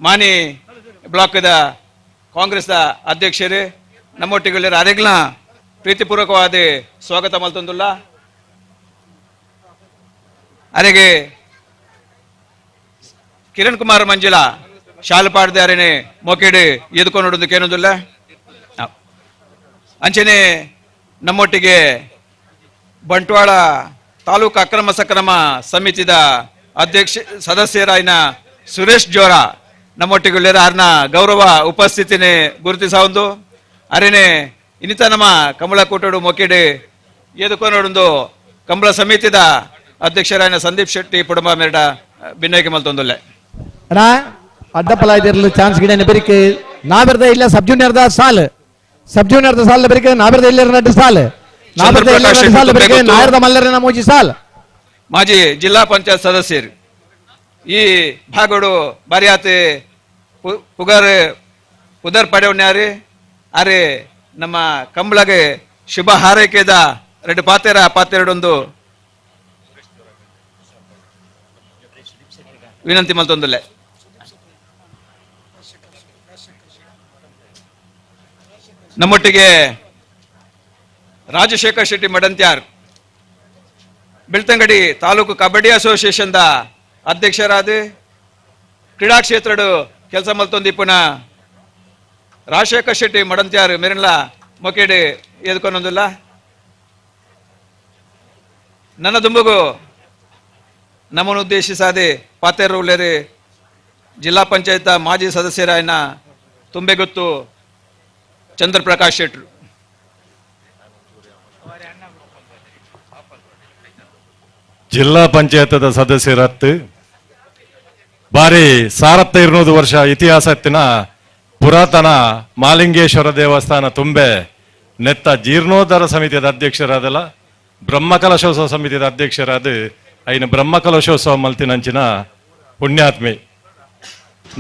ಮಾನಿ ಬ್ಲಾಕ್ದ ಕಾಂಗ್ರೆಸ್ದ ಅಧ್ಯಕ್ಷರು ನಮ್ಮೊಟ್ಟಿಗೆ ಅರೆಗ್ಲ ಪ್ರೀತಿಪೂರ್ವಕವಾದ ಸ್ವಾಗತ ಮಲ್ತೊಂದುಲ್ಲ. ಅರೆಗೆ ಕಿರಣ್ ಕುಮಾರ್ ಮಂಜುಳಾ ಶಾಲು ಪಾಡ್ದೆ ಅರೆನೆ ಮೊಕೆಡ್ ಎದುಕೊಂಡು ಕೇನೊಂದುಲ್ಲ. ಅಂಚನೆ ನಮ್ಮೊಟ್ಟಿಗೆ ಬಂಟ್ವಾಳ ತಾಲೂಕು ಅಕ್ರಮ ಸಕ್ರಮ ಸಮಿತಿದ ಅಧ್ಯಕ್ಷ ಸದಸ್ಯರಾಯಿನ ಸುರೇಶ್ ಜೋರಾ ನಮ್ಮೊಟ್ಟಿಗೆ ಅರ್ನ ಗೌರವ ಉಪಸ್ಥಿತಿನೇ ಗುರುತಿಸ ಒಂದು. ಅರೆನೆ ಇನ್ನಿತ ನಮ್ಮ ಕಮಲ ಕೂಟಡು ಮೊಕೆಡ್ ಎದುಕೊನೊಡೊಂದು ಕಂಬಳ ಸಮಿತಿದ ಅಧ್ಯಕ್ಷರಾಯಿನ ಸಂದೀಪ್ ಶೆಟ್ಟಿ ಕುಟುಂಬ ಮೇರಡ ಬಿನ್ನಯಕ್ಕೆ ಮಲ್ತೊಂದುಲ್ಲೆ. ಅಣ್ಣ ಅಡ್ಡಪಲಾಯ್ದಿರಲು ಚಾನ್ಸ್ ಗಿಡ ಬೆರಿಕೆ ನಾವೆರ್ದ ಇಲ್ಲ ಸಬ್ ಜೂನಿಯರ್ದ ಸಾಲ್, ಸಬ್ ಜೂನಿಯರ್ದ ಸಾಲ್ ಬೆರಿಕೆ ನಾವೆರ್ದ ಇಲ್ಲ ನಡ್ಡು ಸಾಲ್, ನಾವೆರ್ದ ಇಲ್ಲ ನಡ್ಡು ಸಾಲ್ ಬೆರಿಕೆ ನಾಯರ್ದ ಮಲ್ಲರನ ಮೋಜಿ ಸಾಲ್. ಮಾಜಿ ಜಿಲ್ಲಾ ಪಂಚಾಯತ್ ಸದಸ್ಯರು ಈ ಭಾಗಡು ಬಾರಿಯಾತೆ ಪುಗರ್ ಪುದರ್ ಪಡೆವನ್ಯಾರು ಅರೆ ನಮ್ಮ ಕಂಬಳಗೆ ಶುಭ ಹಾರೈಕೆದ ಎರಡು ಪಾತೆರ ಪಾತೆರಡೊಂದು ವಿನಂತಿ ಮಲ್ತೊಂದುಲ್ಲೆ. ನಮ್ಮೊಟ್ಟಿಗೆ ರಾಜಶೇಖರ್ ಶೆಟ್ಟಿ ಮಡಂತ್ಯಾರ್ ಬೆಳ್ತಂಗಡಿ ತಾಲೂಕು ಕಬಡ್ಡಿ ಅಸೋಸಿಯೇಷನ್ದ ಅಧ್ಯಕ್ಷರಾದ ಕ್ರೀಡಾ ಕ್ಷೇತ್ರಡು ಕೆಲಸ ಮಲ್ತೊಂದಿಪ್ಪುನ ರಾಜಶೇಖರ್ ಶೆಟ್ಟಿ ಮಡಂತ್ಯಾರ್ ಮೆರಿನ್ಲ ಮೊಕೇಡಿ ಎದ್ಕೊನೊಂದುಲ್ಲ. ನನ್ನ ದುಂಬುಗು ನಮ್ಮನ್ನು ಉದ್ದೇಶಿಸಾದೆ ಪಾತೇರುಳ್ಳೇರಿ ಜಿಲ್ಲಾ ಪಂಚಾಯತ್ ಮಾಜಿ ಸದಸ್ಯರಾಯನ ತುಂಬೆಗುತ್ತು ಚಂದ್ರಪ್ರಕಾಶ್ ಶೆಟ್ರು. ಜಿಲ್ಲಾ ಪಂಚಾಯತ್ದ ಸದಸ್ಯರತ್ತು ಬಾರಿ 1200 ವರ್ಷ ಇತಿಹಾಸತ್ತಿನ ಪುರಾತನ ಮಾಲಿಂಗೇಶ್ವರ ದೇವಸ್ಥಾನ ತುಂಬೆ ನೆತ್ತ ಜೀರ್ಣೋದ್ಧಾರ ಸಮಿತಿಯ ಅಧ್ಯಕ್ಷರಾದಲ್ಲ ಬ್ರಹ್ಮಕಲಶೋತ್ಸವ ಸಮಿತಿಯ ಅಧ್ಯಕ್ಷರಾದ ಐನ ಬ್ರಹ್ಮಕಲಶೋತ್ಸವ ಮಲ್ತಿನಂಚಿನ ಪುಣ್ಯಾತ್ಮಿ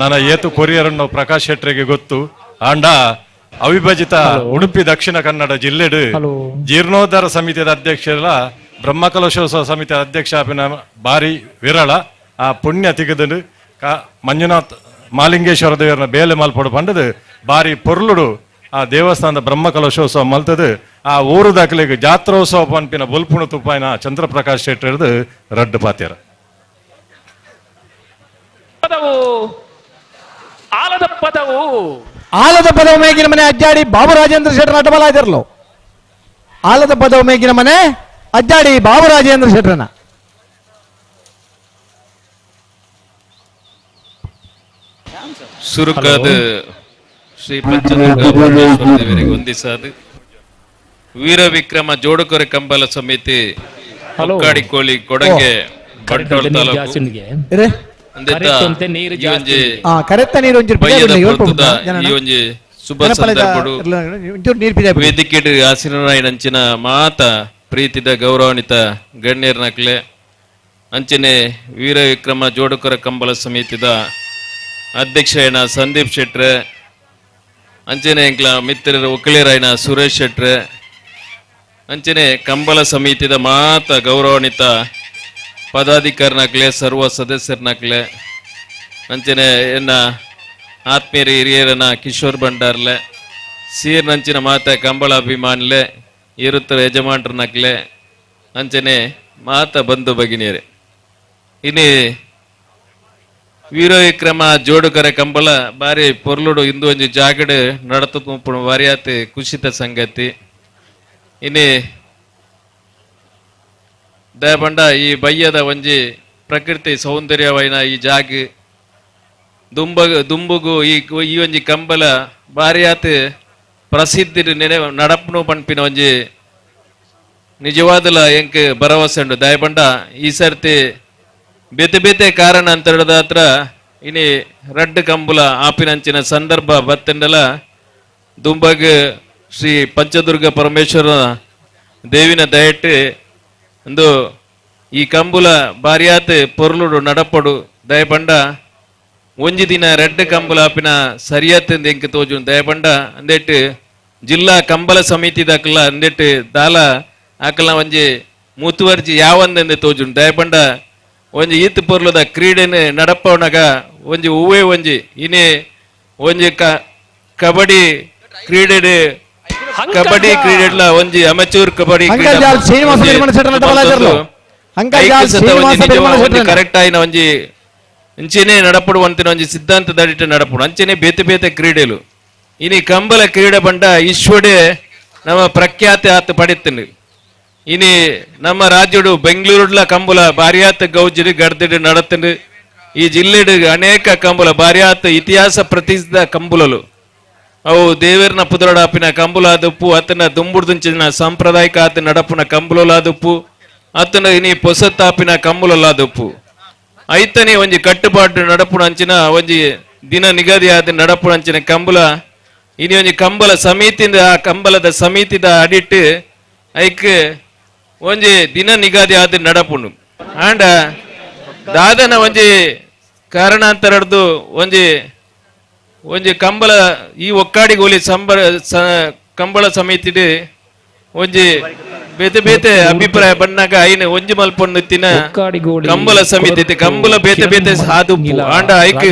ನನ್ನ ಏತು ಕೊರಿಯರನ್ನು ಪ್ರಕಾಶ್ ಶೆಟ್ಟರಿಗೆ ಗೊತ್ತು. ಆಂಡ ಅವಿಭಜಿತ ಉಡುಪಿ ದಕ್ಷಿಣ ಕನ್ನಡ ಜಿಲ್ಲೆಡು ಜೀರ್ಣೋದ್ಧಾರ ಸಮಿತಿಯ ಅಧ್ಯಕ್ಷರ ಬ್ರಹ್ಮಕಲಶೋತ್ಸವ ಸಮಿತಿಯ ಅಧ್ಯಕ್ಷ ಬಾರಿ ವಿರಳ. ಆ ಪುಣ್ಯ ತಿಗದು ಮಂಜುನಾಥ್ ಮಾಲಿಂಗೇಶ್ವರ ದೇವರನ್ನ ಬೇಲೆ ಮಲ್ಪಡು ಪಂಡದು ಬಾರಿ ಪೊರ್ಲುಡು ಆ ದೇವಸ್ಥಾನದ ಬ್ರಹ್ಮಕಲಶೋತ್ಸವ ಮಲ್ತದು ಆ ಊರು ದಾಖಲೆಗೆ ಜಾತ್ರೋತ್ಸವ ಪಂಪಿನ ಬೊಲ್ಪುಣ ತುಪ್ಪಾಯಿನ ಚಂದ್ರಪ್ರಕಾಶ್ ಶೆಟ್ಟಿ ಹಿಡಿದು ರಡ್ಡು ಪಾತ್ಯರ. ಆಲದ ಪದವು ಆಲದ ಪದವು ಮೇಗಿನ ಮನೆ ಅಜ್ಜಾಡಿ ಬಾಬು ರಾಜೇಂದ್ರ ಶೆಟ್ಟರ್ ಅಡ್ಡಬಲಾದಿರಲು. ಆಲದ ಪದವು ಮೇಗಿನ ಮನೆ ಅಜ್ಜಾಡಿ ಬಾಬು ರಾಜೇಂದ್ರ ಶೆಟ್ಟರನ. ಸುರುಕಾದ ಶ್ರೀ ಪಂಚದುರ್ಗ ಪರಮೇಶ್ವರ ದೇವರಿಗೆ ವಂದಿಸಾದು ವೀರ ವಿಕ್ರಮ ಜೋಡುಕೊರೆ ಕಂಬಳ ಸಮಿತಿ ಕಾಡಿಕೋಳಿ ಕೊಡಗೆ ಬಂಟ್ವಾಳ ತಾಲೂಕು ಶುಭ ಸಂದರ್ಭಡು ವೇದಿಕೆ ಆಸೀನರಾಯಿನಂಚಿನ ಮಾತ ಪ್ರೀತಿದ ಗೌರವಾನ್ವಿತ ಗಣ್ಯರ್ನಕ್ಲೆ ಅಂಚನೆ ವೀರ ವಿಕ್ರಮ ಜೋಡುಕೊರೆ ಕಂಬಳ ಸಮಿತಿದ ಅಧ್ಯಕ್ಷ ಸಂದೀಪ್ ಶೆಟ್ರೆ ಅಂಚನೆ ಎಂಕ್ಲ ಮಿತ್ರರ ಒಕ್ಕಲೇರಾಯನ ಸುರೇಶ್ ಶೆಟ್ರೆ ಅಂಚನೆ ಕಂಬಳ ಸಮಿತಿದ ಮಾತ ಗೌರವಾನ್ವಿತ ಪದಾಧಿಕಾರಿನಾಕ್ಲೆ ಸರ್ವ ಸದಸ್ಯರ್ನಾಕ್ಲೆ ಅಂಚನೆ ಎನ್ನ ಆತ್ಮೀಯರ ಹಿರಿಯರನ ಕಿಶೋರ್ ಭಂಡಾರ್ಲೆ ಸೀರ್ನಂಚಿನ ಮಾತ ಕಂಬಳ ಅಭಿಮಾನಿಲೆ ಇರುತ್ತರ ಯಜಮಾನ್ರನಾಕ್ಲೆ ಅಂಚನೆ ಮಾತ ಬಂಧು ಭಗಿನಿಯರೇ. ಇನ್ನು ವೀರವಿಕ್ರಮ ಜೋಡುಕರೆ ಕಂಬಳ ಬಾರಿ ಪೊರ್ಲುಡು ಇಂದು ಒಂಜಿ ಜಾಗಡ್ ನಡತು ಬಾರಿಯಾತ್ ಕುಶಿತ ಸಂಗತಿ. ಇನ್ನು ದಯಪಂಡ ಈ ಬಯ್ಯದ ಒಂಜಿ ಪ್ರಕೃತಿ ಸೌಂದರ್ಯವೈನ ಈ ಜಾಗ ದುಂಬುಗು ಈ ಈ ಒಂಜಿ ಕಂಬಳ ಬಾರಿಯಾತ್ ಪ್ರಸಿದ್ಧಿ ನೆನೆ ನಡಪ್ನು ಪನ್ಪಿನ ಒಂಜಿ ನಿಜವಾದಲ ಎಂಕ್ ಭರವಸೆ ಉಂಡು. ದಯಪಂಡ ಈ ಸರ್ತಿ ಬೇತೆ ಬೇತೆ ಕಾರಣ ಅಂತ ಹತ್ರ ಇನಿ ರಡ್ಡು ಕಂಬುಲ ಆಪಿನಂಚಿನ ಸಂದರ್ಭ ಬತ್ತಂಡಲ ದುಂಬಗ್ ಶ್ರೀ ಪಂಚದುರ್ಗ ಪರಮೇಶ್ವರ ದೇವಿನ ದಯಟ್ಟು ಒಂದು ಈ ಕಂಬುಲ ಬಾರಿಯಾತ್ ಪೊರ್ಲುಡು ನಡಪಡು. ದಯಪಂಡ ಒಂಜಿ ದಿನ ರಡ್ಡು ಕಂಬುಲ ಆಪಿನ ಸರಿಯಾತ್ ಎಂಕ್ ತೋಜು. ದಯಪಂಡ ಅಂದೆಟ್ಟು ಜಿಲ್ಲಾ ಕಂಬಳ ಸಮಿತಿ ದಾಕಲ ಅಂದೆಟ್ಟು ದಾಲ ಆಕಲ ಒಂಜಿ ಮುತುವರ್ಜಿ ಯಾವಂದೆಂದು ತೋಜು. ದಯಪಂಡ ಒಂಜಿ ಈತ್ ಪೊರ್ಲುದ ಕ್ರೀಡೆನೆ ನಡಪವನಗ ಒಂಜಿ ಹೂವೇ ಒಂಜಿ ಇನಿ ಒಂಜಿ ಕಬಡ್ಡಿ ಕ್ರೀಡೆ ಕಬಡ್ಡಿ ಕ್ರೀಡೆಡ್ಲ ಒಂಜಿ ಅಮೆಚೂರ್ ಕಬಡ್ಡಿ ಕ್ರೀಡೆ ಕರೆಕ್ಟ್ ಆಯಿನ ಒಂಜಿ ಇಂಚೆನೆ ನಡಪಡುವಂತಿನ ಒಂಜಿ ಸಿದ್ಧಾಂತದಡಿಟ ನಡಪಡು ಅಂಚೆನೆ ಬೇತೆ ಬೇತೆ ಕ್ರೀಡೆಲು ಇನಿ ಕಂಬಳ ಕ್ರೀಡೆ ಬಂಡ ಈಶ್ವಡೆ ನಮ್ಮ ಪ್ರಖ್ಯಾತಿ ಆತ ಪಡಿತೀನಿ ಇನಿ ನಮ್ಮ ರಾಜ್ಯಡು ಬೆಂಗಳೂರುಡ್ಲ ಕಂಬಳ ಬಾರಿಯಾತ ಗೌಜಿಡು ಗಡ್ದಿಡು ನಡತಿಂಡು ಈ ಜಿಲ್ಲೆಡು ಅನೇಕ ಕಂಬಳ ಬಾರಿಯಾತ ಇತಿಹಾಸ ಪ್ರತಿಷ್ಠಿತ ಕಂಬುಲಲು ಅವು ದೇವೇರ್ನ ಪುದರಡಾಪಿನ ಕಂಬುಲಾದುಪ್ಪು ಅತನ ದುಂಬುಡ್ದುಂಚಿನ ಸಾಂಪ್ರದಾಯಿಕ ಆತ ನಡಪುನ ಕಂಬುಲಲಾದುಪ್ಪು ಅತನ ಇನಿ ಪೊಸತ್ತಾಪಿನ ಕಂಬುಲಲಾದುಪ್ಪು ಐತನೇ ಒಂಜಿ ಕಟ್ಟುಪಾటు ನಡಪುನ ಅಂಚಿನ ಒಂಜಿ ದಿನ ನಿಗದಿ ಆದ ನಡಪುನ ಅಂಚಿನ ಕಂಬುಲ ಇನಿ ಒಂಜಿ ಕಂಬಳ ಸಮಿತಿಂದ ಆ ಕಂಬಳದ ಸಮಿತಿದ ಅಡಿಟ್ಟು ಐಕ್ ಒಂಜಿ ದಿನ ನಿಗದಿ ಆದ ನಡಪುಂಡು ಆಂಡ ದಾದನ ಒಂಜಿ ಕಾರಣಾಂತರಡ್ದು ಒಂಜಿ ಒಂಜಿ ಕಂಬಳ ಈ ಒಕ್ಕಾಡಿಗೋಲಿ ಸಂಬಳ ಕಂಬಳ ಸಮಿತಿಡ್ ಒಂಜಿ ಬೇತೆ ಬೇತೆ ಅಭಿಪ್ರಾಯ ಬಣ್ಣಾಗ ಐನ ಒಂಜಿ ಮಲ್ಪೊಂದು ತಿನ್ನ ಕಂಬಳ ಸಮಿತಿ ಕಂಬಳ ಬೇತೆ ಬೇತೆ ಸಾಧು ಆಂಡ ಐಕ್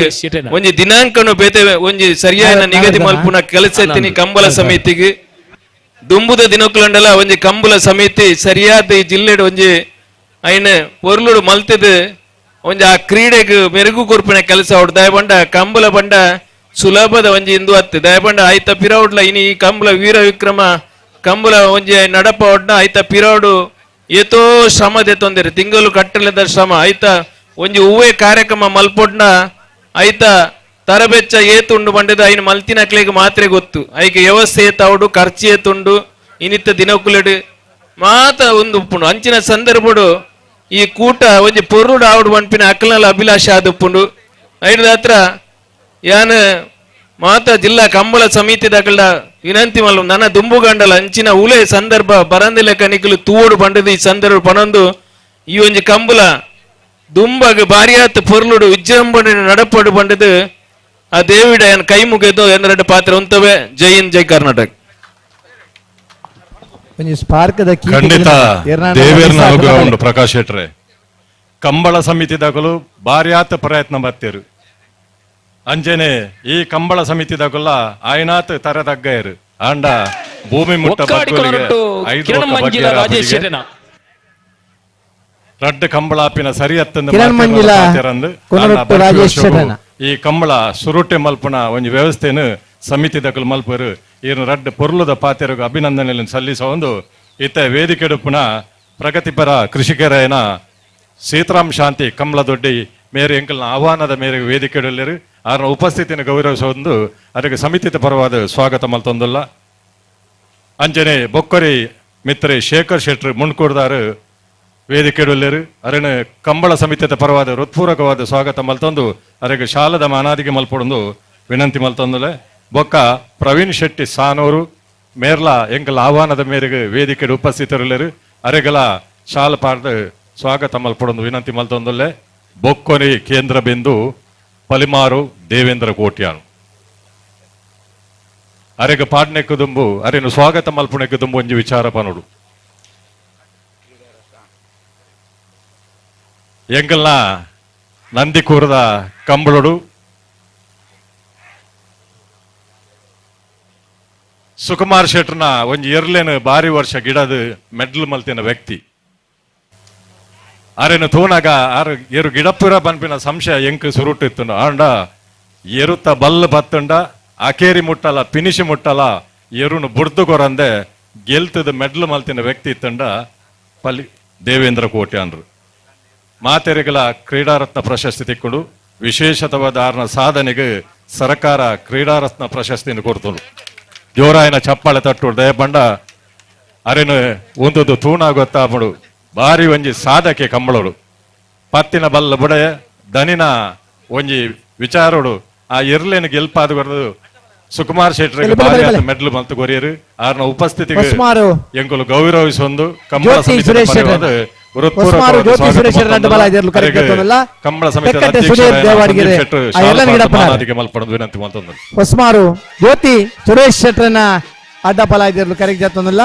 ಒಂಜಿ ದಿನಾಂಕನು ಬೇತೆ ಒಂಜಿ ಸರಿಯಾದ ನಿಗದಿ ಮಲ್ಪುನ ಕೆಲಸ ಎತ್ತಿನಿ ಕಂಬಳ ಸಮಿತಿಗೆ ದುಂಬುದ ದಿನಕ್ಕುಲಂಡಲ ಒಂಜಿ ಕಂಬಳ ಸಮಿತಿ ಸರಿಯಾದ ಈ ಜಿಲ್ಲೆಡ್ ಒಂಜಿ ಐನ ಪೊರ್ಲುಡು ಮಲ್ತದ ಒಂಜಿ ಆ ಕ್ರೀಡೆಗೆ ಮೆರುಗು ಕೊರ್ಪಿನ ಕೆಲಸ ಅವಡು ದಯಬಂಡ ಕಂಬಳ ಬಂಡ ಸುಲಭದ ಒಂಜಿ ಇಂದು ಅತ್ತು ದಯಬಂಡ ಆಯ್ತ ಪಿರೌಡ್ಲ ಇನಿ ಈ ಕಂಬಳ ವೀರ ವಿಕ್ರಮ ಕಂಬಳ ಒಂಜಿ ನಡಪ ಒಡ್ನ ಆಯ್ತ ಪಿರೌಡು ಏತೋ ಶ್ರಮ ತೊಂದರೆ ತಿಂಗಳು ಕಟ್ಟಲೆದ ಶ್ರಮ ಆಯ್ತ ಒಂಜಿ ಹೂವೇ ಕಾರ್ಯಕ್ರಮ ಮಲ್ಪೊಡ್ನ ಆಯ್ತ ತರಬೆಚ್ಚ ಏತುಂಡು ಬಂಡದ ಐನು ಮಲ್ತಿನಕ್ಲೆಗ್ ಮಾತ್ರೆ ಗೊತ್ತು ಐಕೆ ವ್ಯವಸ್ಥೆ ಏತಾವುಡು ಖರ್ಚು ಏತುಂಡು ಇನ್ನಿತ್ತ ದಿನಕುಲೆಡು ಮಾತ ಒಂದು ಉಪ್ಪುಂಡು ಅಂಚಿನ ಸಂದರ್ಭಡು ಈ ಕೂಟ ಒಂಜಿ ಪೊರ್ರುಡು ಆವಡು ಪನ್ಪಿನ ಅಕ್ಲನ ಅಭಿಲಾಷೆ ಆದುಪ್ಪುಂಡು ಐದು ಹತ್ರ ಯಾನ್ ಮಾತ ಜಿಲ್ಲಾ ಕಂಬಳ ಸಮಿತಿ ದಾಕಲ್ಡ ವಿನಂತಿ ಮಲ್ಲು ನನ್ನ ದುಂಬುಗಂಡಲ ಅಂಚಿನ ಉಲೆ ಸಂದರ್ಭ ಬರಂದಿಲೆ ಕನಿಕಲು ತೂವೋಡು ಬಂಡದ ಈ ಸಂದರ್ಭ ಪನೊಂದು ಈ ಒಂಜಿ ಕಂಬಳ ದುಂಬಾಗ ಬಾರಿಯಾತ್ ಪೊರ್ಲುಡು ವಿಜೃಂಭಣೆ ನಡಪಡು ಬಂಡದು ಆ ದೇವಿಡ ಏನ್ ಕೈ ಮುಗಿದು ಎಂದರೆಡ್ಡು ಪಾತ್ರ ಉಂತವೆ. ಜೈ ಹಿಂದ್, ಜೈ ಕರ್ನಾಟಕ. ಖಂಡಿತ ದೇವೇರ್ನ ಅನುಗ್ರಹ ಉಂಡು ಪ್ರಕಾಶ್ ಶೆಟ್ರೆ. ಕಂಬಳ ಸಮಿತಿದಾಗಲು ಬಾರಿಯಾತ ಪ್ರಯತ್ನ ಬರ್ತೀರು ಅಂಜನೆ ಈ ಕಂಬಳ ಸಮಿತಿದಾಗಲ್ಲ ಆಯ್ನಾತ್ ತರದಗ್ಗಯರು ಆಂಡ ಭೂಮಿ ಮುಟ್ಟ ರಡ್ಡು ಕಂಬಳಾಪಿನ ಸರಿ ಅತ್ತಂದು ಈ ಕಂಬಳ ಸುರುಟೆ ಮಲ್ಪನ ಒಂಜಿ ವ್ಯವಸ್ಥೆನು ಸಮಿತಿದಕಲು ಮಲ್ಪರು ಈರ್ನ ರಡ್ಡು ಪೊರ್ಲುದ ಪಾತೆರಗು ಅಭಿನಂದನೆಯನ್ನು ಸಲ್ಲಿಸುವ ಒಂದು ಇತ್ತ ವೇದಿಕೆಡುಪುನ ಪ್ರಗತಿಪರ ಕೃಷಿಕರೇನ ಸೀತಾರಾಮ್ ಶಾಂತಿ ಕಮಲದೊಡ್ಡಿ ಮೇರೆ ಎಂಕಲ್ನ ಆಹ್ವಾನದ ಮೇರೆಗೆ ವೇದಿಕೆಡಲ್ಲಿರು ಆರ್ನ ಉಪಸ್ಥಿತಿಯನ್ನು ಗೌರವಿಸುವ ಅದಕ್ಕೆ ಸಮಿತಿತ ಪರವಾದ ಸ್ವಾಗತ ಮಲ್ತೊಂದುಲ್ಲ. ಅಂಜನೆ ಬೊಕ್ಕರಿ ಮಿತ್ರೆ ಶೇಖರ್ ಶೆಟ್ರು ಮುನ್ಕೂಡ್ದಾರು ವೇದಿಕೆಡಲ್ಲಿರು ಅರಣ ಕಂಬಳ ಸಮಿತಿತ ಪರವಾದ ಹೃತ್ಪೂರ್ವಕವಾದ ಸ್ವಾಗತ ಮಲ್ತೊಂದು ಅದಕ್ಕೆ ಶಾಲದ ಮಾನಾದಿಗೆ ಮಲ್ಪೊಡೊಂದು ವಿನಂತಿ ಮಲ್ತೊಂದುಲೆ. ಬೊಕ್ಕ ಪ್ರವೀಣ್ ಶೆಟ್ಟಿ ಸಾನೂರು ಮೇರ್ಲಾ ಎಂಕಲ್ ಆಹ್ವಾನದ ಮೇರೆಗೆ ವೇದಿಕೆಡು ಉಪಸ್ಥಿತರುಳ್ಳರು ಅರೆಗಲ ಶಾಲ ಪಾಡ್ದು ಸ್ವಾಗತ ಮಲ್ಪೊಡೊಂದು ವಿನಂತಿ ಮಲ್ತೊಂದುಲ್ಲೆ. ಬೊಕ್ಕೊನಿ ಕೇಂದ್ರ ಬಿಂದು ಪಲಿಮಾರು ದೇವೇಂದ್ರ ಕೋಟ್ಯಾನು ಅರೆಗ ಪಾಡ್ನೆಕ್ಕು ದುಂಬು ಅರೆನು ಸ್ವಾಗತ ಮಲ್ಪುಣೆಕ್ಕು ದುಂಬು ಒಂಜಿ ವಿಚಾರ ಪನೋಡು. ಎಂಕಲ್ನ ನಂದಿಕೂರದ ಕಂಬಳೋಡು ಸುಕುಮಾರ್ ಶೆಟ್ರನ ಒಂಜಿ ಎರ್ಲೇನು ಬಾರಿ ವರ್ಷ ಗಿಡದ ಮೆಡ್ಲ್ ಮಲ್ತಿನ ವ್ಯಕ್ತಿ ಅರೆನು ತೂನಾಗ ಆರು ಎರು ಗಿಡಪುರ ಬನ್ಪಿನ ಸಂಶಯ ಎಂಕ್ ಸುರುಟ್ಟಿತ್ತು ಆಂಡ ಎರುತ್ತ ಬಲ್ಲ ಬತ್ತುಂಡ ಅಕೇರಿ ಮುಟ್ಟಲ ಫಿನಿಶ್ ಮುಟ್ಟಲ ಎರುನು ಬುಡ್ದು ಕೊರಂದೆ ಗೆಲ್ತದ ಮೆಡ್ಲ್ ಮಲ್ತಿನ ವ್ಯಕ್ತಿ ಇತ್ತಂಡ ಪಲ್ಲಿ ದೇವೇಂದ್ರ ಕೋಟ್ಯಾನ್ರು. ಮಾತೆರೆಗಳ ಕ್ರೀಡಾರತ್ನ ಪ್ರಶಸ್ತಿ ತಿಕ್ಕೊಂಡು ವಿಶೇಷತವಾದ ಆರ್ನ ಸಾಧನೆಗೆ ಸರ್ಕಾರ ಕ್ರೀಡಾರತ್ನ ಪ್ರಶಸ್ತಿಯನ್ನು ಕೊಡ್ತಳು. ಜೋರಾಯನ ಚಪ್ಪಾಳೆ ತಟ್ಟು ದಯಬಂಡ ಅರೆನು ಒಂದೊಂದು ತೂಣ ಗೊತ್ತಾಪಡು ಬಾರಿ ಒಂಜಿ ಸಾಧಕೆ ಕಂಬಳೋಡು ಪತ್ತಿನ ಬಲ್ಲ ಬುಡಯ ದನಿನ ಒಂಜಿ ವಿಚಾರೋಡು ಆ ಎರ್ಲೇನು ಗೆಲ್ಪಾದ ಬರೋದು ಸುಕುಮಾರ್ ಶೆಟ್ಟರಿಗೆ ಬಾರಿ ಆತ ಮೆಡ್ಲು ಮಂತು ಕೊರಿಯರು ಆರ್ನ ಉಪಸ್ಥಿತಿಗೆ ಎಂಕುಲು ಗೌರವಿಸೊಂದು ಕಂಬಳ ಸಮಿತಿ ಕಂಬಳ ಸಮಿತಿ ವಿನಂತಿ ಮಲ್ತೊಂದು. ಹೊಸ್ಮಾರು ಜ್ಯೋತಿ ಸುರೇಶ್ ಶೆಟ್ಟರನ್ನ ಅಡ್ಡ ಫಲ ಇದ್ದಿರಲು ಕರೆಕ್ಟ್ ಜಾತೊಂದಿಲ್ಲ.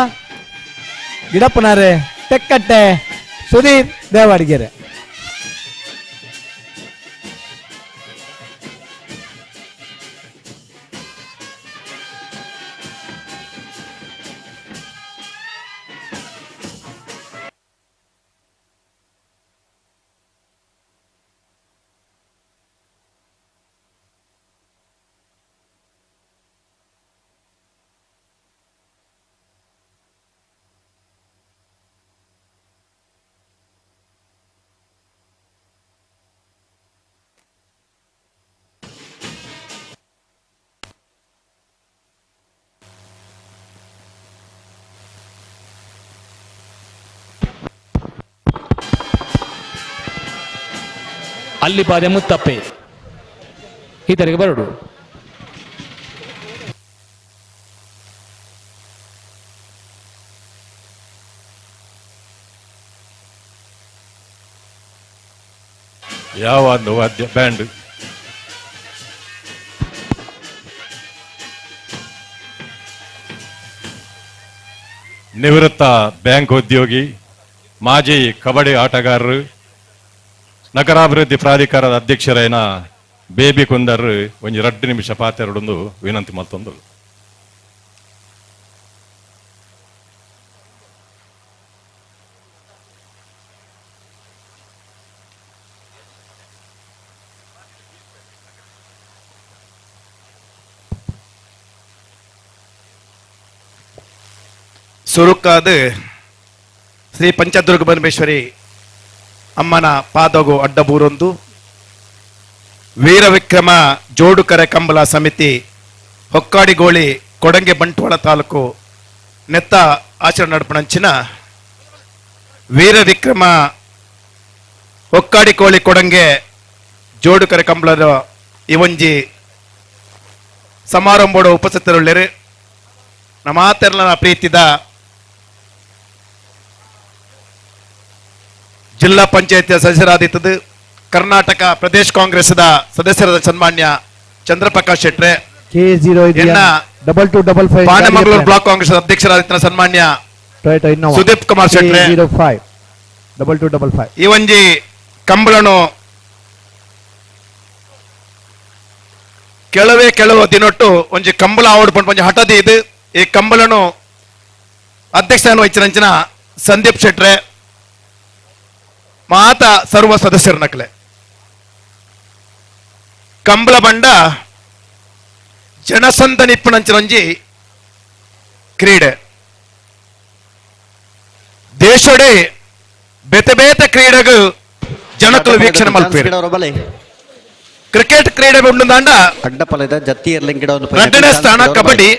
ಗಿಡಪ್ಪನಾರೆ ತೆಕ್ಕಟ್ಟೆ ಸುಧೀರ್ ದೇವಾಡಿಗೆರೆ. ಅಲ್ಲಿಪಾದೆ ಮುತ್ತಪ್ಪೆ ಈತರಿಗೆ ಬರಡು. ಯಾವ ಒಂದು ವಾದ್ಯ ಬ್ಯಾಂಡ್ ನಿವೃತ್ತ ಬ್ಯಾಂಕ್ ಉದ್ಯೋಗಿ, ಮಾಜಿ ಕಬಡ್ಡಿ ಆಟಗಾರರು, ನಗರಾಭಿವೃದ್ಧಿ ಪ್ರಾಧಿಕಾರದ ಅಧ್ಯಕ್ಷರೈನ ಬೇಬಿ ಕುಂದರ್ ಒಂಜಿ 2 ನಿಮಿಷ ಪಾತೆರಡೊಂದು ವಿನಂತಿ ಮಲ್ತೊಂದು. ಸುರುಕಾದ ಶ್ರೀ ಪಂಚದುರ್ಗ ಪರಮೇಶ್ವರಿ ಅಮ್ಮನ ಪಾದಗು ಅಡ್ಡಬೂರೊಂದು ವೀರವಿಕ್ರಮ ಜೋಡುಕರೆ ಕಂಬಳ ಸಮಿತಿ ಹೊಕ್ಕಾಡಿಗೋಳಿ ಕೊಡಂಗೆ ಬಂಟ್ವಾಳ ತಾಲೂಕು ನೆತ್ತ ಆಚರಣೆ ನಡಪಣಂಚಿನ ವೀರವಿಕ್ರಮ ಹೊಕ್ಕಾಡಿಕೋಳಿ ಕೊಡಂಗೆ ಜೋಡುಕರೆ ಕಂಬಳದ ಈ ಒಂಜಿ ಸಮಾರಂಭದ ಉಪಸ್ಥಿತರುಳ್ಳರು ನಮಾತೆರ್ಲನ ಪ್ರೀತಿದ ಜಿಲ್ಲಾ ಪಂಚಾಯತಿಯ ಸದಸ್ಯರಾದಿತ್ತದು ಕರ್ನಾಟಕ ಪ್ರದೇಶ ಕಾಂಗ್ರೆಸ್ದ ಸದಸ್ಯರಾದ ಸನ್ಮಾನ್ಯ Chandraprakash ಶೆಟ್ರೆ, K0 2255 Panemangalore block Congress ಅಧ್ಯಕ್ಷರಾದ ಸನ್ಮಾನ್ಯ ಸುದೀಪ್ ಕುಮಾರ್ ಶೆಟ್ರೆ, K05 2255 ಈ ಒಂಜಿ ಕಂಬಳನು ಕೆಲವೇ ಕೆಲವು ದಿನೊಟ್ಟು ಒಂಜಿ ಕಂಬಳ ಆವಡ್ ಪಂಡ ಒಂಜಿ ಹಠದಿ ಇದು. ಈ ಕಂಬಳನು ಅಧ್ಯಕ್ಷ ವಹಿಸಿನ ಸಂದೀಪ್ ಶೆಟ್ರೆ ಮಾತ ಸರ್ವ ಸದಸ್ಯರ ನಕಲೆ ಕಂಬಳ ಬಂಡ ಜನಸಂದಣಿಪ್ಪುನಂಚಿನೊಂಜಿ ಕ್ರೀಡೆ. ದೇಶೋಡೆ ಬೇತೆ ಬೇತೆ ಕ್ರೀಡೆಗೂ ಜನಕಲು ವೀಕ್ಷಣೆ ಮಲ್ಪೇರು. ಕ್ರಿಕೆಟ್ ಕ್ರೀಡೆ ಉಂಡಾಂಡ ಎರಡನೇ ಸ್ಥಾನ ಕಬಡ್ಡಿ,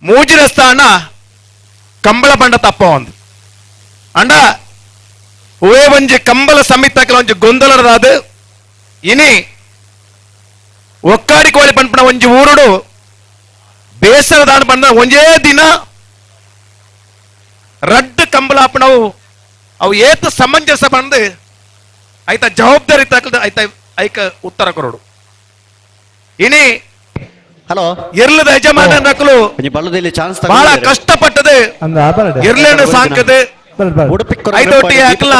ಮೂರನೇ ಸ್ಥಾನ ಕಂಬಳ ಬಂಡ ತಪ್ಪ ಒಂದು ಅಂಡ ಓ ಒಂಜಿ ಕಂಬಳ ಸಮಿತಿ ಒಂಜಿ ಗೊಂದಲದಾದ ಇನಿ ಒಕ್ಕಾಡಿ ಕೋಳಿ ಪನ್ಪುನ ಒಂಜಿ ಊರುಡು ಬೇಸರದಾನ ಬಂದ ಒಂಜೇ ದಿನ ರಡ್ಡು ಕಂಬಳ ಆಪಣವು ಅವು ಏತ ಸಮಂಜಸ ಬಂದು ಐತ ಜವಾಬ್ದಾರಿ ತಕ್ಕದ ಐತ ಐಕ ಉತ್ತರ ಕೊರಡು. ಇನಿ ಹಲೋ ಎರ್ಲದ ಯಜಮಾನ ನಕಲು ಬಹಳ ಕಷ್ಟಪಟ್ಟದೆ ಎರ್ಲೇನು ಸಾಂಕದೆ ಐದೊಟ್ಟಿಗೆ ಹಾಕಲ್ಲ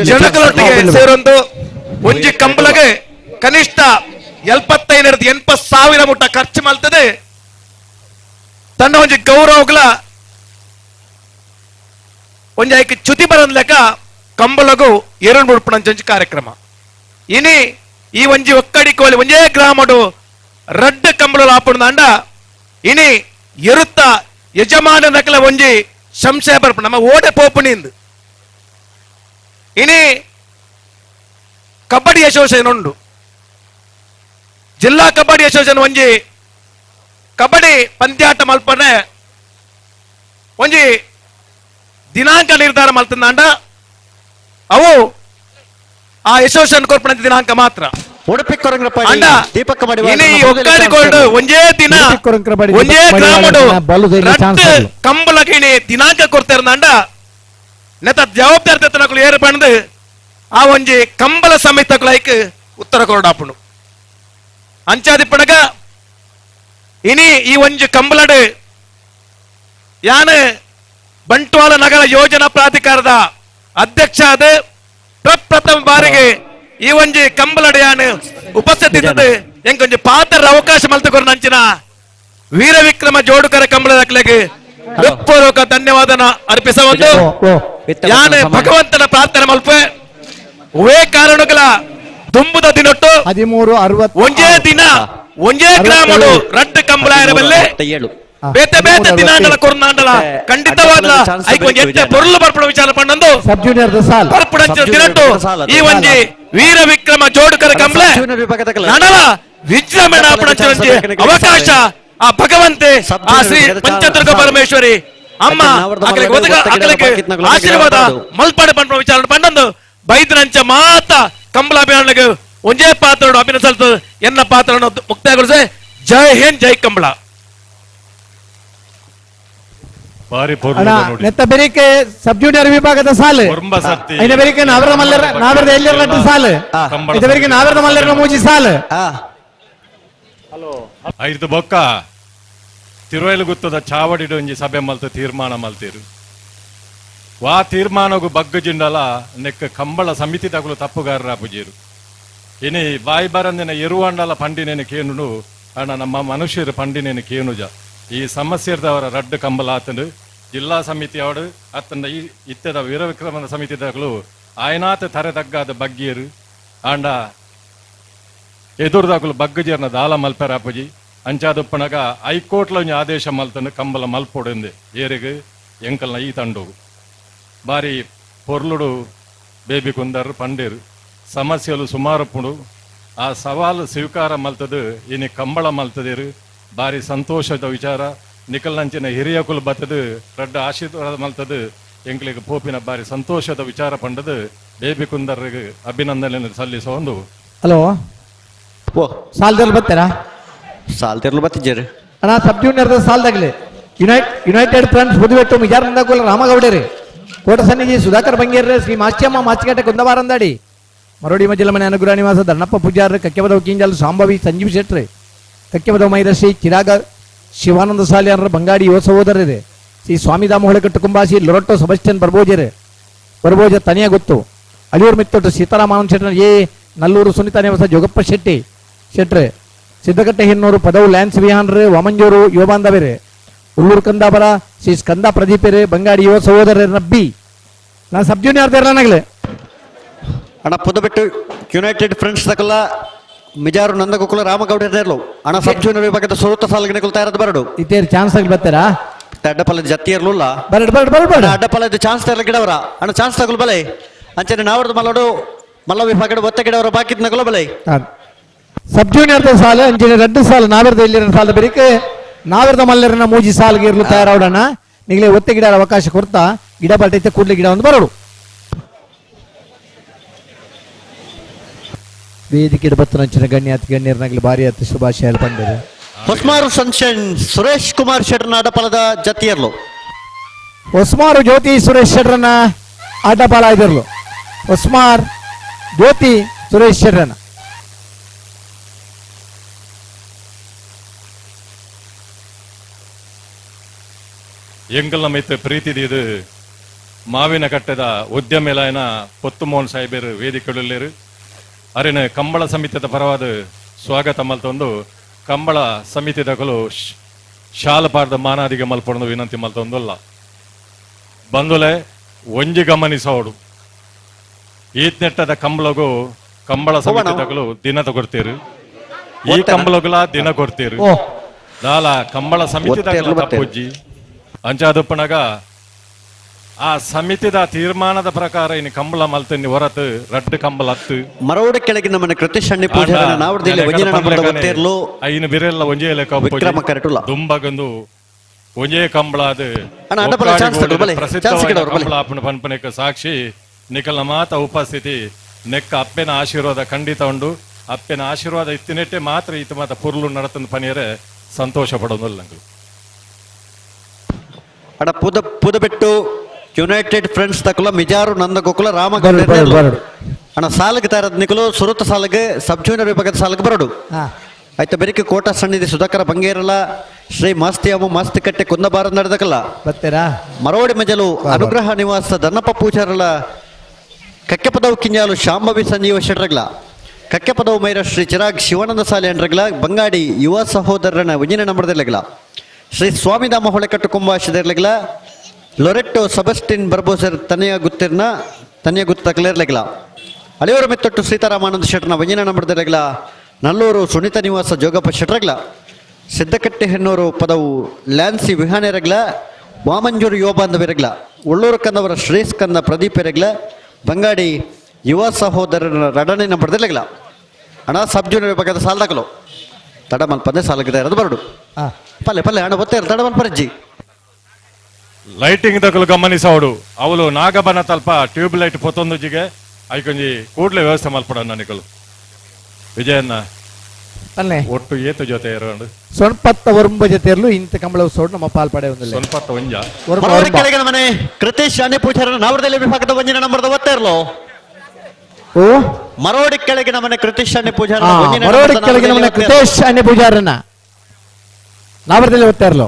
ಜನಗಳೊಟ್ಟಿಗೆ ಸೇರೊಂದು ಒಂಜಿ ಕಂಬಳಗೆ ಕನಿಷ್ಠ 75-80 ಸಾವಿರ ಮುಟ್ಟ ಖರ್ಚು ಮಾಡ್ತದೆ. ತನ್ನ ಒಂಜಿ ಗೌರವಗಳ ಒಂಜಿ ಐಕೆ ಚ್ಯುತಿ ಬರಂದ್ ಲೆಕ್ಕ ಕಂಬಳಗೂ ಎರಡು ಮುಡ್ಪಣಂಚಿ ಕಾರ್ಯಕ್ರಮ. ಇನಿ ಈ ಒಂಜಿ ಒಕ್ಕಡಿ ಕೋಲಿ ಒಂಜೇ ಗ್ರಾಮಡು ರಡ್ಡು ಕಂಬಳ ಆಪುಂಡ ಇನಿ ಎರುತ್ತ ಯಜಮಾನ ನಕಲ ಒಂಜಿ ಸಂಶಯ ಬರ್ಪ ನಮ್ಮ ಓಡೆ ಪೋಪುನಿಂದು. ಇನಿ ಕಬಡ್ಡಿ ಅಸೋಸಿಯೇಷನ್ ಉಂಡು, ಜಿಲ್ಲಾ ಕಬಡ್ಡಿ ಅಸೋಸಿಯೇಷನ್ ಒಂಜಿ ಕಬಡ್ಡಿ ಪಂದ್ಯಾಟ ಮಲ್ಪನೆ ಒಂಜಿ ದಿನಾಂಕ ನಿರ್ಧಾರ ಮಲ್ತಂದಾಂಡ ಅವು ಆ ಅಸೋಸಿಯೇಷನ್ ಕೊರ್ಪಣ ದಿನಾಂಕ ಮಾತ್ರ. ಒಂಜೇ ದಿನ ಒಂಜೇ ಗ್ರಾಮಡು ಕಂಬಳಗಿಣಿ ದಿನಾಂಕ ಕೊಡ್ತಾರಂಡ ನೆತ ಜವಾಬ್ದಾರಿ ತನಕಲು ಏರು ಪಂಡು ಆ ಒಂಜಿ ಕಂಬಳ ಸಮಿತಕುಲೈಕ್ ಉತ್ತರ ಕೊರಡಾಪುಂಡು. ಅಂಚಾದಿ ಪಣಗ ಇನಿ ಈ ಒಂಜಿ ಕಂಬಳಡು ಯಾನ ಬಂಟ್ವಾಳ ನಗರ ಯೋಜನಾ ಪ್ರಾಧಿಕಾರದ ಅಧ್ಯಕ್ಷ ಆದ ಪ್ರಪ್ರಥಮ ಬಾರಿಗೆ ಈ ಒಂಜಿ ಕಂಬಳಡು ಯಾನು ಉಪಸ್ಥಿತಿ ಎಂಕೊಂಜಿ ಪಾತ್ರ ಅವಕಾಶ ಮಲ್ತುಕೊರ್ನ ಅಂಚಿನ ವೀರ ವಿಕ್ರಮ ಜೋಡುಕರ ಕಂಬಳದಕ್ಲೆಗೆ ಹೃತ್ಪೂರ್ವಕ ಧನ್ಯವಾದನ ಅರ್ಪಿಸ ಒಂದು ಯಾನು ಭಗವಂತನ ಪ್ರಾರ್ಥನೆ ಮಲ್ಪೆ ವೇ ಕಾರಣಗಳ ತುಂಬುದ ದಿನೊಟ್ಟು 13 ಒಂಜೇ ದಿನ ಒಂಜೇ ಗ್ರಾಮಡು ರಡ್ಡು ಕಂಬಳ ಇರಬಲ್ಲೆ ಬೇತೆ ಬೇತೆ ದಿನಾಂಡಲ ಕೊರ್ನಾಂಡಲ ಖಂಡಿತವಾದ ಐಕೊಂಜಿ ಎಟ್ಟೆ ಪೊರ್ಲು ಬರ್ಪಣ ವಿಚಾರ ಪಂಡಂದು ಬರ್ಪುಡಂಚಿನ ದಿನಟ್ಟು ಈ ಒಂಜಿ ವೀರ ವಿಕ್ರಮ ಜೋಡುಕರ ಕಂಬಳೆ ನನಲ ವಿಜೃಂಭಣೆ ಆಪುಣಂಚಿನ ಅವಕಾಶ ಆ ಭಗವಂತೆ ಆ ಶ್ರೀ ಪಂಚದುರ್ಗ ಪರಮೇಶ್ವರಿ ಅಮ್ಮ ಅಕಲಿಗೆ ಆಶೀರ್ವಾದ ಮಲ್ಪಾಡೆ ಪಂಡ ವಿಚಾರ ಪಂಡಂದು ಬೈದ್ರಂಚ ಮಾತ Kambala ಅಭಿಯಾನಕ್ಕೆ ಒಂಜೇ ಪಾತ್ರ ಅಭಿನಯಿಸಲ್ತ ಎನ್ನ ಪಾತ್ರವನ್ನು ಮುಕ್ತಾಯಗೊಳಿಸಿ. ಜೈ ಹಿಂದ್, ಜೈ ಕಂಬಳ. ನೆತ್ತ ಬೆರಿಕೆ ಸಬ್ ಜೂನಿಯರ್ ವಿಭಾಗದ ಸಾಲು, ಐನ ಬೆರಿಕೆ ನಾವರ ಮಲ್ಲರ ನಾವರದ ಎಲ್ಲರ ಸಾಲು, ಐದ ಬೆರಿಕೆ ನಾವರದ ಮಲ್ಲರ ಮೂಜಿ ಸಾಲು. ಐದು ಬೊಕ್ಕ ತಿರುವೈಲುಗುತ್ತದ ಚಾವಡಿಡು ಒಂಜಿ ಸಭೆ ಮಲ್ತ ತೀರ್ಮಾನ ಮಲ್ತೀರು. ವಾ ತೀರ್ಮಾನಗು ಬಗ್ಗು ಜಿಂಡಲ ನೆಕ್ ಕಂಬಳ ಸಮಿತಿ ತಗುಲು ತಪ್ಪುಗಾರರ ಪುಜೀರು. ಇನಿ ಬಾಯಿ ಬರಂದಿನ ಎರುವಂಡಲ ಪಂಡಿನೇನು ಕೇನುಡು ಅಣ್ಣ, ನಮ್ಮ ಮನುಷ್ಯರು ಪಂಡಿನೇನು ಕೇನುಜ. ಈ ಸಮಸ್ಯೆದವರ ರಡ್ಡು ಕಂಬಳ ಆತಂಡು ಜಿಲ್ಲಾ ಸಮಿತಿ ಅವಡು ಅತ್ತಂಡ ಈ ಇತ್ತದ ವೀರವಿಕ್ರಮನ ಸಮಿತಿ ತಗಲು ಆಯನಾತ ತರೆ ತಗ್ಗಾದ ಬಗ್ಗಿಯರು ಆಂಡ ಎದುರುದಾಗಲು ಬಗ್ಗುಜೇರ್ನ ದಾಲ ಮಲ್ಪೆರಾಪುಜಿ. ಅಂಚಾದುಪ್ಪನಗ ಹೈಕೋರ್ಟ್ಲ ಒಂಜಿ ಆದೇಶ ಮಲ್ತಂಡು ಕಂಬಳ ಮಲ್ಪೊಡುಂದೆ ಏರಿಗು ಎಂಕಲ್ನ ಈ ತಂಡೋಗು ಬಾರಿ ಪೊರ್ಲುಡು ಬೇಬಿ ಕುಂದರ್ ಪಂಡೇರು ಸಮಸ್ಯೆಲು ಸುಮಾರುಪ್ಪುಡು. ಆ ಸವಾಲು ಸ್ವೀಕಾರ ಮಲ್ತದು ಇನಿ ಕಂಬಳ ಮಲ್ತದಿರು ಬಾರಿ ಸಂತೋಷದ ವಿಚಾರ. ನಿಕಲ್ನಂಚಿನ ಹಿರಿಯಕುಲು ಬತ್ತದು ರಡ್ಡ ಆಶೀರ್ವಾದ ಮಲ್ತದು ಎಂಕ್ಲಿಗೆ ಪೋಪಿನ ಬಾರಿ ಸಂತೋಷದ ವಿಚಾರ ಪಂಡದು ಬೇಬಿ ಕುಂದರ್ಗೆ ಅಭಿನಂದನೆ ಸಲ್ಲಿಸೋಂದು. ಹಲೋ, ಓ ಸಾಲ್ದರ್ಲು ಬರ್ತಾರಾ? ಸಾಲ್ತಿರ್ಲು ಬತ್ತಿದ್ದೀರಿ ಅಣ್ಣ. ಸಬ್ ಜೂನಿಯರ್ ಸಾಲ್ದಾಗಲಿ ಯುನೈಟೆಡ್ ಫ್ರೆಂಡ್ಸ್ ಬುದುವೆಟ್ಟು ಮಿಜಾರ್ ನಂದಕುಲ ರಾಮಗೌಡರಿ, ಕೋಟ ಸನ್ನಿಧಿ ಸುಧಾಕರ್ ಬಂಗೇರ್ರೆ, ಶ್ರೀ ಮಾಸ್ತಿಯಮ್ಮ ಮಾಚಿಕಟ್ಟೆ ಕುಂದವಾರಂದಾಡಿ, ಮರೋಡಿ ಮಜಿಲಮನೆ ಅನುಗ್ರಹ ನಿವಾಸ ಧರ್ಣಪ್ಪ ಪೂಜಾರ್, ಕಕ್ಕೆಬದವ್ ಕಿಂಜಲ್ ಸಾಂಬವಿ ಸಂಜೀವ್ ಶೆಟ್ರೆ, ಕಕ್ಕೆಬದವ್ ಮೈರಶ್ರೀ ಚಿರಾಗ ಶಿವಾನಂದ ಸಾಲಿಯಾನರ ಬಂಗಾಡಿ ಯುವ ಸಹೋದರರೇ, ಶ್ರೀ ಸ್ವಾಮಿಧಾಮ ಹೊಳೆಕಟ್ಟು ಕುಂಬಾಸಿ ಲೊರೊಟ್ಟೋ ಸೆಬಸ್ಟಿಯನ್ ಬರ್ಬೋಜರೆ ಬರ್ಬೋಜ ತನಿಯ ಗೊತ್ತು, ಅಳಿಯೂರು ಮಿತ್ತೊಟ್ಟು ಸೀತಾರಾಮಾನಂದ ಶೆಟ್ಟರ್ ಎ ನಲ್ಲೂರು ಸುನೀತಾ ನಿವಾಸ ಜೋಗಪ್ಪ ಶೆಟ್ಟಿ ಶೆಟ್ರೆ, ಸಿದ್ದಕಟ್ಟೆ ಹಿನ್ನೂರು ಪದವು ಲ್ಯಾನ್ಸ್ ವಿಹಾನ್ರೆ ವಾಮಂಜೂರು ಯುವ ಬಾಂಧವರೇ, ಉಳ್ಳೂರು ಕಂದಾಪರ ಶ್ರೀ ಸ್ಕಂದ ಪ್ರದೀಪರೇ ಬಂಗಾಡಿ ಯುವ ಸಹೋದರರ ಬಿ. ನಾನು ಸಬ್ ಜೂನಿಯರ್ ನಾಗಲೇ ಅಣ್ಣ. ಪುದಬೆಟ್ಟು ಯುನೈಟೆಡ್ ಫ್ರೆಂಡ್ಸ್ ತಕಲ್ಲ ಮಿಜಾರು ನಂದಗೋಕುಲ ರಾಮಗೌಡರು ಅಣ್ಣ ಸಬ್ ಜೂನಿಯರ್ ವಿಭಾಗದ ಸುರುತ್ತ ಸಾಲಿಗೆ ತಯಾರದ ಬರಡು. ಇತ್ತೇರು ಚಾನ್ಸ್ ಆಗಿ ಬರ್ತಾರಾ? ಅಡ್ಡಪಲ್ಲದ ಜತ್ತಿ ಇರಲಿಲ್ಲ. ಬರಡು ಬರಡು ಬರಡು ಬರಡು ಅಡ್ಡಪಲ್ಲದ ಚಾನ್ಸ್ ತರಲ ಗಿಡವರ ಅಣ್ಣ ಚಾನ್ಸ್ ತಗೊಲ್ ಬಲೆ. ಅಂಚನೆ ನಾವರ್ದು ಮಲ್ಲೋಡು ಮಲ್ಲ ವಿಭಾಗದ ಒತ್ತ ಗಿಡವರ ಬಾಕಿದ್ ನಗಲು ಬಲೆ. ಸಬ್ ಜೂನಿಯರ್ ಸಾಲು ಅಂಚಿನ ರಡ್ಡು ಸಾಲು ನಾವರ್ದ ಇಲ್ಲಿರ ಸಾಲದ ಬೆರಿಕೆ ನಾವರ್ದ ಮಲ್ಲರನ್ನ ಮೂಜಿ ಸಾಲ್ಗೆ ಇರಲು ತಯಾರಾವಡಣ. ನಿಗಲೇ ಒತ್ತೆ ಗಿಡ ಅವಕಾಶ ಕೊಡ್ತಾ ಗಿಡ ಬರ್ತೈತೆ ಕೂಡಲೇ ಗಿಡ ಒಂದು ಬರೋಡು. ವೇದಿಕೆ ಬತ್ತನಂಚಿನ ಗಣ್ಯಾತಿ ಗಣ್ಯರನಾಗಲಿ ಭಾರಿ ಅತಿ ಶುಭಾಶಯ ಪಂಡರು. ಹೊಸ್ಮಾರು ಸನ್ಶೈನ್ ಸುರೇಶ್ ಕುಮಾರ್ ಶೆಟ್ಟರ್ನ ಅಡ್ಡಪಾಲದ ಜತಿಯರ್ಲು. ಹೊಸ್ಮಾರು ಜ್ಯೋತಿ ಸುರೇಶ್ ಶೆಟ್ಟರ್ನ ಅಡ್ಡಪಾಲ ಇದಿರ್ಲು. ಹೊಸ್ಮಾರ್ ಜ್ಯೋತಿ ಸುರೇಶ್ ಶೆಟ್ಟರ್ನ ಎಂಕಲ್ನ ಮಿತ್ ಪ್ರೀತಿದಿದು ಮಾವಿನ ಕಟ್ಟೆದ ಉದ್ಯಮಿಲಾಯನ ಪೊತ್ತುಮೋಹನ್ ಸಾಹೇಬರು ವೇದಿಕೆಯುಳ್ಳೇರು ಅರಿನ ಕಂಬಳ ಸಮಿತಿದ ಪರವಾದ ಸ್ವಾಗತ ಮಲ್ತೊಂದು ಕಂಬಳ ಸಮಿತಿದಕಲು ಶಾಲಪಾರದ ಮಾನಾದಿಗೆ ಮಲ್ಪೊಂದು ವಿನಂತಿ ಮಲ್ತೊಂದಲ್ಲ. ಬಂದುಲೆ ಒಂಜಿ ಗಮನಿಸೋಡು ಈತ್ನೆಟ್ಟದ ಕಂಬಳಗು ಕಂಬಳ ಸಮಿತಿದಕಲು ದಿನ ತಗೊಡ್ತೀರು, ಈ ಕಂಬಳಗುಲ ದಿನ ಕೊಡ್ತೀರು. ದಾಲ ಕಂಬಳ ಸಮಿತಿದಕಲು ತಪ್ಪುಜ್ಜಿ ಅಂಚಾದುಪ್ಪನಗ ಆ ಸಮಿತಿದ ತೀರ್ಮಾನದ ಪ್ರಕಾರ ಇನ್ನು ಕಂಬಳ ಮಲ್ತನ್ನಿ ಹೊರತು ರಡ್ಡು ಕಂಬಳ ಹತ್ತು ಮರೋಡ ಕೆಳಗಿನ ಮನೆ ಕೃತಿಶ್ ಅಣ್ಣಿ ಪೂಜಾರನ ನಾವರ್ದಿಲ್ಲ ಒಂಜಿನ ನಂಬರದ ಒತ್ತೇರ್ಲು ಐನು ಬಿರೆಲ್ಲ ಒಂಜೇ ಲೆಕ್ಕ ವಿಕ್ರಮ ಕರೆಟುಲ್ಲ ದುಂಬಗಂದು ಒಂಜೇ ಕಂಬಳ ಅದು ಅಣ್ಣ ಅಡ್ಡಪಲ ಚಾನ್ಸ್ ತಗೊಳ್ಳಿ ಬಲೆ ಚಾನ್ಸ್ ಗಿಡವರು ಬಲೆ ಕಂಬಳ ಅಪ್ಪನ ಪನ್ಪನೆಕ್ಕ ಸಾಕ್ಷಿ ನಿಕಲ್ನ ಮಾತ ಉಪಸ್ಥಿತಿ ನೆಕ್ಕ ಅಪ್ಪೆನ ಆಶೀರ್ವಾದ ಖಂಡಿತ ಉಂಡು. ಅಪ್ಪೆನ ಆಶೀರ್ವಾದ ಇತ್ತಿನೆಟ್ಟೆ ಮಾತ್ರ ಈತ ಮಾತ ಪುರ್ಲು ನಡತನ ಪನಿಯರೆ ಸಂತೋಷ ಪಡೋದಿಲ್ಲ ನಂಗೆ. ಅಣ್ಣ ಪುದಬೆಟ್ಟು ಯುನೈಟೆಡ್ ಫ್ರೆಂಡ್ಸ್ ತಕುಲ ಮಿಜಾರು ನಂದಗೋಕುಲ ರಾಮಗೌಡ ಅಣ್ಣ ಸಾಲಕ್ಕೆ ತಾರದ ನಿಕಲು ಸುರುತ ಸಾಲಗೆ ಸಬ್ ಜೂನಿಯರ್ ವಿಭಾಗದ ಸಾಲಕ್ಕೆ ಬರಡು. ಆಯ್ತಾ ಬೆರಿಕೆ ಕೋಟ ಸನ್ನಿಧಿ ಸುಧಾಕರ ಬಂಗೇರಲ ಶ್ರೀ ಮಾಸ್ತಿಯಮ್ಮ ಮಾಸ್ತಿಕಟ್ಟೆ ಕುಂದಬಾರ ನಡೆದಕಲ್ಲ ಬರ್ತೀರಾ? ಮರೋಡಿ ಮಜಲು ಅನುಗ್ರಹ ನಿವಾಸ ದನ್ನಪ್ಪ ಪೂಜಾರಲ ಕಕ್ಕೆಪದವು ಕಿಂಜಾಲು ಶಾಂಭವಿ ಸಂಜೀವ ಶೆಟ್ರಗ್ಲ ಕಕ್ಕೆಪದವು ಮೈರ ಶ್ರೀ ಚಿರಾಗ್ ಶಿವಾನಂದ ಸಾಲೆ ಅಂಡ್ರಗ್ಲ ಬಂಗಾಡಿ ಯುವ ಸಹೋದರನ ವಿಜಿನ ನಂಬರದಿರ್ಲಗ್ಲ ಶ್ರೀ ಸ್ವಾಮಿಧಾಮ ಹೊಳೆಕಟ್ಟು ಕುಂಬಾಶಿದಿರ್ಲಗ್ಲ ಲೊರೆಟ್ಟೋ ಸೆಬಸ್ಟಿನ್ ಬರ್ಬೋಸರ್ ತನೆಯ ಗುತ್ತಿರ್ನ ತನೆಯ ಗುತ್ತಕ್ಲೇರ್ಲಗ್ಲ ಅಳಿಯೂರು ಮೆತ್ತೊಟ್ಟು ಸೀತಾರಾಮಾನಂದ ಶೆಟ್ಟರ್ನ ವಂಜನ ನಂಬರದಿರ್ಲಗ್ಲ ನಲ್ಲೂರು ಸುನೀತ ನಿವಾಸ ಜೋಗಪ್ಪ ಶೆಟ್ರಗ್ಲ ಸಿದ್ದಕಟ್ಟೆ ಹೆನ್ನೂರು ಪದವು ಲ್ಯಾನ್ಸಿ ವಿಹಾನೆರಗ್ಲ ವಾಮಂಜೂರು ಯುವ ಬಾಂಧವಿರಗ್ಲ ಉಳ್ಳೂರು ಕಂದವರ ಶ್ರೀಸ್ಕಂದ ಪ್ರದೀಪ್ ಎರಗ್ಲ ಬಂಗಾಡಿ ಯುವ ಸಹೋದರನ ರಡನೆ ನಂಬರದಿರ್ಲಗ್ಲ ಅಣ್ಣ ಸಬ್ ಜೂನಿಯರ್ ವಿಭಾಗದ ಸಾಲದಾಕಲು ತಡಮಲ್ಪಂದೆ ಸಾಲಗಿದೆ ಇರೋದು ಬರಡು ಪಲ್ಲೆ ಪಲ್ಲೆ ಅಣ್ಣ ಗೊತ್ತೇ ತಡಮಲ್ಪರಜ್ಜಿ. ಲೈಟಿಂಗ್ ತಗಲು ಗಮನಿಸೋಡು ಅವಳು ನಾಗಬನ ತಲ್ಪ ಟ್ಯೂಬ್ ಲೈಟ್ ಪೊತ್ತೊಂದು ಜಿಗೆ ಐಕೊಂಜಿ ಕೂಡ್ಲೆ ವ್ಯವಸ್ಥೆ ಮಲ್ಪಡ ನಿಕಲು ವಿಜಯಣ್ಣ ಅಲ್ಲೇ ಒಟ್ಟು ಏತು ಜೊತೆ ಇರೋಣ ಸೊನ್ಪತ್ತ ಒರ್ಂಬ ಜೊತೆ ಇರಲು ಇಂತ ಕಂಬಳ ಉತ್ಸವ ನಮ್ಮ ಪಾಲ್ಪಡೆ ಒಂದಿಲ್ಲ ಸೊನ್ಪತ್ತ ಒಂಜ ಮರೋಡಿ ಕೆಳಗಿನ ಮನೆ ಕೃತೇಶ್ ಅನೆ ಪೂಜಾರನ ನಾವರದಲ್ಲಿ ವಿಭಾಗದ ಒಂಜಿನ ನಂಬರ್ದ ಒತ್ತಾ ಇರಲು. ಓ ಮರೋಡಿ ಕೆಳಗಿನ ಮನೆ ಕೃತೇಶ್ ಅನೆ ಪೂಜಾರನ ಒಂಜಿನ ಮರೋಡಿ ನಂಬರ್ದ ಕೆಳಗಿನ ಮನೆ ನಾವರದಲ್ಲಿ ಒತ್ತಾ ಇರ್ಲು. ಕೃತೇಶ್ ಅನೆ ಪೂಜಾರನ ನಾವರದಲ್ಲಿ ಒತ್ತಾ ಇರಲು.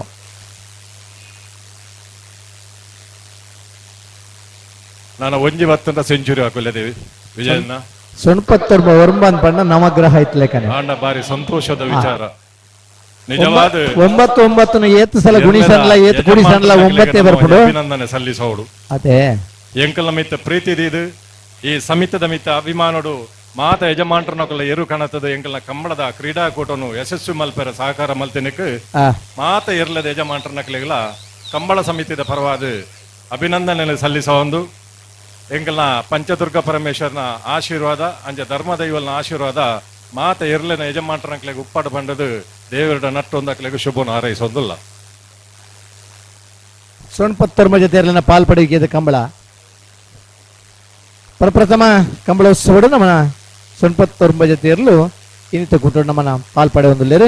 ನಾನು ಒಂಜಿ ಬತ್ತಂತ ಸೆಂಚುರಿ ಹಾಕುಲ್ಲ ದೇವಿ ವಿಜಯಣ್ಣ. ಸೊನ್ಪತ್ತೊರ್ಬ ಒರ್ಂಬ ಅಂತ ಬಣ್ಣ ನವಗ್ರಹ ಇತ್ಲೇಕನೆ. ಆಂಡ ಬಾರಿ ಸಂತೋಷದ ವಿಚಾರ ನಿಜವಾದ. ಒಂಬತ್ತು ಒಂಬತ್ತನ್ನು ಏತು ಸಲ ಗುಣಿಸಲ್ಲ ಏತು ಗುಣಿಸಲ್ಲ ಒಂಬತ್ತೇ ಬರ್ಪುಡು. ಅಭಿನಂದನೆ ಸಲ್ಲಿಸೋಡು. ಅದೇ ಎಂಕಲ್ನ ಮಿತ್ತ ಪ್ರೀತಿ ದೀದು ಈ ಸಮಿತದ ಮಿತ್ತ ಅಭಿಮಾನೋಡು ಮಾತ ಯಜಮಾನ್ರನಕುಲ ಎರು ಕಣತದ ಎಂಕಲ್ನ ಕಂಬಳದ ಕ್ರೀಡಾಕೂಟನು ಯಶಸ್ವಿ ಮಲ್ಪೆರ ಸಹಕಾರ ಮಲ್ತಿನಕ್ ಮಾತ ಎರ್ಲದ ಯಜಮಾನ್ರನಕಲಿಗಲ ಕಂಬಳ ಸಮಿತಿದ ಪರವಾದ ಅಭಿನಂದನೆ ಸಲ್ಲಿಸೊಂದು ಎಂಕಲ್ನ ಪಂಚದುರ್ಗ ಪರಮೇಶ್ವರನ ಆಶೀರ್ವಾದ ಅಂಚ ಧರ್ಮದೈವಲ್ನ ಆಶೀರ್ವಾದ ಮಾತ ಎರ್ಲೆನ ಯಜಮಾನ್ರನಕ್ಲೆಗ್ ಉಪ್ಪಾಡು ಬಂಡದು ದೇವರ ನಟ್ಟೊಂದಕ್ಲೆಗ್ ಶುಭನ ಹಾರೈಸೊಂದಿಲ್ಲ. ಸೊನ್ಪತ್ತೊರ್ಮ ಜೊತೆ ಎರ್ಲೆನ ಪಾಲ್ಪಡೆಗೆ ಕಂಬಳ ಪ್ರಪ್ರಥಮ ಕಂಬಳ ಉತ್ಸವಡು ನಮ್ಮನ ಸೊನ್ಪತ್ತೊರ್ಮ ಜೊತೆ ಇರಲು ಇನ್ನಿತ ಕೂಟೋಡು ನಮ್ಮನ ಪಾಲ್ಪಡೆ ಒಂದುಲ್ಲೇರೆ.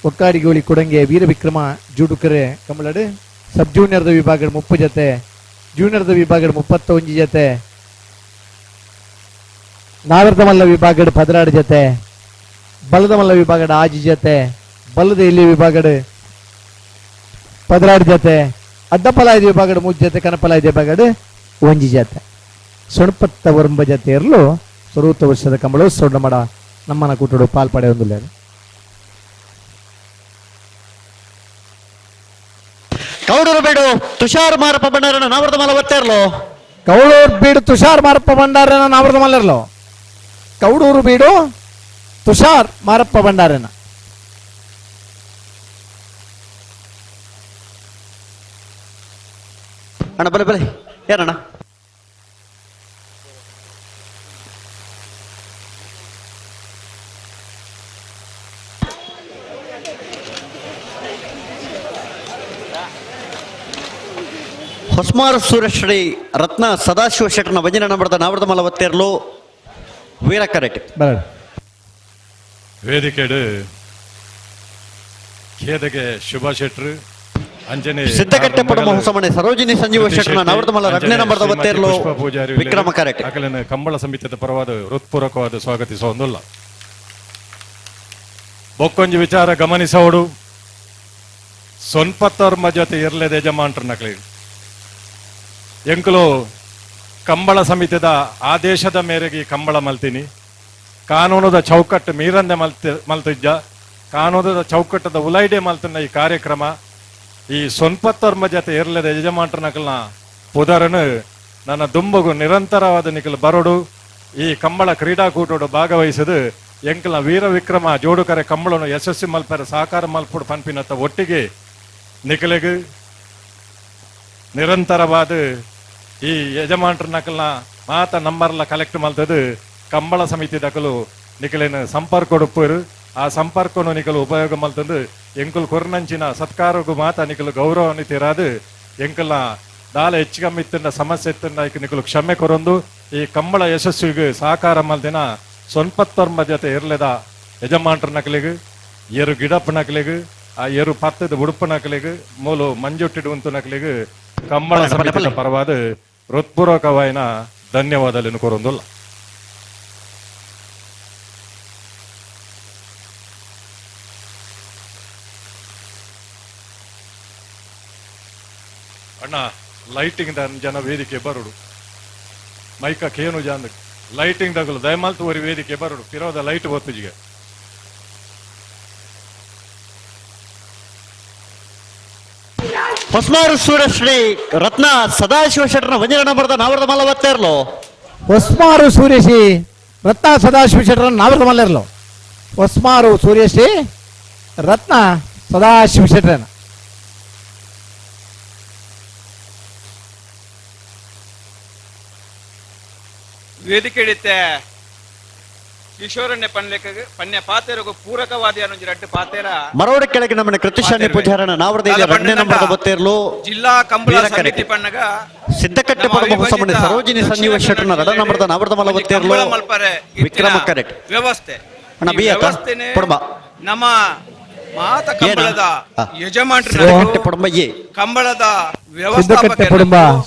ಒಕ್ಕಾಡಿಗೋಳಿ ಕೊಡಂಗೆ ವೀರವಿಕ್ರಮ ಜೂಡುಕರೆ ಕಂಬಳಡು ಸಬ್ ಜೂನಿಯರ್ದ ವಿಭಾಗದ 30 ಜೊತೆ, ಜೂನಿಯರ್ದ ವಿಭಾಗದ 31 ಜೊತೆ, ನಾವರ್ದ ಮಲ್ಲ ವಿಭಾಗದ 16 ಜೊತೆ, ಬಲದ ಮಲ್ಲ ವಿಭಾಗದ 6 ಜೊತೆ, ಬಲದ ಇಲ್ಲಿ ವಿಭಾಗದ 16 ಜೊತೆ, ಅಡ್ಡಪಲಾಯದ ವಿಭಾಗದ 3 ಜೊತೆ, ಕನಪಲಾಯದ ವಿಭಾಗದ 1 ಜೊತೆ. ಸೊಣಪತ್ತ ಒರಂಬ ಜೊತೆ ಇರಲು ಸ್ವರೂತ ವರ್ಷದ ಕಂಬಳು ಸೊಡ್ಡಮಡ ನಮ್ಮನ ಕೂಟಡು ಪಾಲ್ಪಡೆ ಒಂದುಲ್ಲ. ಕೌಡೂರು ಬೀಡು ತುಷಾರ್ ಮಾರಪ್ಪ ಭಂಡಾರನ ನಾವರದ ಮಲ್ಲ ಒತ್ತಾ ಇರಲು. ಕೌಡೂರು ಬೀಡು ತುಷಾರ್ ಮಾರಪ್ಪ ಭಂಡಾರನ ನಾವರದ ಮಲ್ಲರ್ಲು. ಕೌಡೂರು ಬೀಡು ತುಷಾರ್ ಮಾರಪ್ಪ ಭಂಡಾರನ. ಅಣ್ಣ ಬಲೆ ಬಲೆ ಯಾರಣ್ಣ? ಹೊಸ್ಮಾರು ಸೂರ್ಯಶ್ರೀ ರತ್ನ ಸದಾಶಿವ ಶೆಟ್ಟರ್ನ ಭಜನೆ ನಂಬರ್ದ ನಾವರದ ಮಲ್ಲ ಒತ್ತೇರ್ಲು ವೀರ ಕರೆಕ್ಟ್. ವೇದಿಕೆಡು ಖೇದಗೆ ಶುಭ ಶೆಟ್ರು ಅಂಜನೆ ಸಿದ್ದಕಟ್ಟೆ ಪಡಮ ಹೊಸಮನೆ ಸರೋಜಿನಿ ಸಂಜೀವ ಶೆಟ್ಟರ್ನ ನಾವರದ ಮಲ್ಲ ರತ್ನ ನಂಬರ್ದ ಒತ್ತೇರ್ಲು ವಿಕ್ರಮ ಕರೆಕ್ಟ್. ಅಕಲನ ಕಂಬಳ ಸಮಿತಿಯ ಪರವಾದ ಹೃತ್ಪೂರ್ವಕವಾದ ಸ್ವಾಗತಿಸೋಂದುಲ್ಲ. ಬೊಕ್ಕೊಂಜಿ ವಿಚಾರ ಗಮನಿಸೋಡು ಸೊನ್ಪತ್ತೊರ್ಮ ಜೊತೆ ಇರ್ಲೇದ ಯಜಮಾನ್ರನಕ್ಲಿ ಎಂಕುಲು ಕಂಬಳ ಸಮಿತಿದ ಆದೇಶದ ಮೇರೆಗೆ ಕಂಬಳ ಮಲ್ತೀನಿ. ಕಾನೂನದ ಚೌಕಟ್ಟು ಮೀರಂದೆ ಮಲ್ತಿದ್ದ ಕಾನೂನದ ಚೌಕಟ್ಟದ ಉಲೈಡೆ ಮಲ್ತಿನ ಈ ಕಾರ್ಯಕ್ರಮ ಈ ಸೊನ್ಪತ್ತೊರ್ಮ ಜೊತೆ ಇರ್ಲದ ಯಜಮಾನ್ರನಕಲ್ನ ಪುದರನು ನನ್ನ ದುಂಬಗು ನಿರಂತರವಾದ ನಿಕಲು ಬರೋಡು ಈ ಕಂಬಳ ಕ್ರೀಡಾಕೂಟೋಡು ಭಾಗವಹಿಸದು ಎಂಕಲ್ನ ವೀರ ವಿಕ್ರಮ ಜೋಡುಕರೆ ಕಂಬಳನು ಯಶಸ್ವಿ ಮಲ್ಪರ ಸಹಕಾರ ಮಲ್ಪುಡು ಪನ್ಪಿನತ್ತ ಒಟ್ಟಿಗೆ ನಿಕಲೆಗು ನಿರಂತರವಾದ ಈ ಯಜಮಾನ್ರನಕಲ್ನ ಮಾತ ನಂಬರ್ಲ ಕಲೆಕ್ಟ್ ಮಲ್ತದು ಕಂಬಳ ಸಮಿತಿ ದಕಲು ನಿಕಲೇನು ಸಂಪರ್ಕ ಕೊಡುಪ್ಪರು. ಆ ಸಂಪರ್ಕನು ನಿಕಲು ಉಪಯೋಗ ಮಲ್ತಂದು ಎಂಕುಲು ಕೊರ್ನಂಚಿನ ಸತ್ಕಾರಗೂ ಮಾತ ನಿಕಲು ಗೌರವ ತಿರಾದು ಎಂಕಲ್ನ ದಾಲ ಹೆಚ್ಚು ಕಮ್ಮಿ ಇತ್ತಂಡ ಸಮಸ್ಯೆ ಇತ್ತಂಡ ನಿಕಲು ಕ್ಷಮೆ ಕೊರೊಂದು ಈ ಕಂಬಳ ಯಶಸ್ವಿಗೆ ಸಹಕಾರ ಮಲ್ದಿನ ಸೊನ್ಪತ್ತೊರ್ಮ ಜೊತೆ ಇರ್ಲೆದ ಯಜಮಾನ್ರನಕಲಿಗೆ ಏರು ಗಿಡಪ್ಪನಕಲಿಗೆ ಆ ಏರು ಪತ್ತದ ಉಡುಪನಕಲಿಗೆ ಮೂಲು ಮಂಜುಟ್ಟಿಡು ಉಂತುನಕಲಿಗೆ ಕಂಬಳ ಸಮಿತಿಯ ಪರವಾದ ಹೃತ್ಪೂರ್ವಕವಾಯಿನ ಧನ್ಯವಾದಗಳನ್ನು ಕೋರೊಂದುಲ್ಲ. ಅಣ್ಣ ಲೈಟಿಂಗ್ ಜನ ವೇದಿಕೆ ಬರುಡು ಮೈಕ ಕೇನು ಜಾನ್ ಲೈಟಿಂಗ್ ದಗಲು ದಯಮಾಲ್ತು ಒರಿ ವೇದಿಕೆ ಬರುಡು ಪಿರೋದ ಲೈಟ್ ಒತ್ತುಜಿಗೆ. ಹೊಸ್ಮಾರು ಸೂರ್ಯಶ್ರೀ ರತ್ನ ಸದಾಶಿವ ಶೆಟ್ಟರ್ನ ವಂಜನ ನಂಬರ್ದ ನಾವರದ ಮಲ್ಲ ಒತ್ತಾ ಇರಲು. ಹೊಸ್ಮಾರು ಸೂರ್ಯಶ್ರೀ ರತ್ನ ಸದಾಶಿವ ಶೆಟ್ಟರ್ನ ನಾವರದ ಮಲ್ಲ ಇರಲು. ಹೊಸ್ಮಾರು ಸೂರ್ಯಶ್ರೀ ರತ್ನ ಸದಾಶಿವ ಶೆಟ್ಟರ್ನ. ವೇದಿಕೆ ಹಿಡಿತೆ ಕಿಶೋರಣ್ಯ ಪನ್ಲೆಕ್ಕ ಪನ್ಯ ಪಾತೆರಗು ಪೂರಕವಾದಿ ಅನ್ನೊಂಜಿ ರಡ್ಡು ಪಾತೆರ. ಮರೋಡಿ ಕೆಳಗೆ ನಮ್ಮನೆ ಕೃತಿಶಾನಿ ಪೂಜಾರನ ನಾವರದ ರಡ್ನೇ ನಂಬರ್ದ ಒತ್ತೇರ್ಲು ಜಿಲ್ಲಾ ಕಂಬಳ ಸಮಿತಿ ಪಣ್ಣಗ Siddakatte ಪಡಂಬ ಹೊಸಮನೆ ಸರೋಜಿನಿ ಸಂಜೀವ ಶೆಟ್ಟರ್ನ ರಡ ನಂಬರ್ದ ನಾವರ್ದ ಮಲ್ಲ ಒತ್ತೇರ್ಲು ವಿಕ್ರಮ ಕರೆಕ್ಟ್ ವ್ಯವಸ್ಥೆ ಅಣ್ಣ ಬಿ ಆತ ಪಡಂಬ ನಮ್ಮ ಮಾತ ಕಂಬಳದ ಯಜಮಾನರ ಸಿದ್ದಕಟ್ಟೆ ಪಡಂಬ ಎ ಕಂಬಳದ ಸಿದ್ದಕಟ್ಟೆ ಪಡಂಬ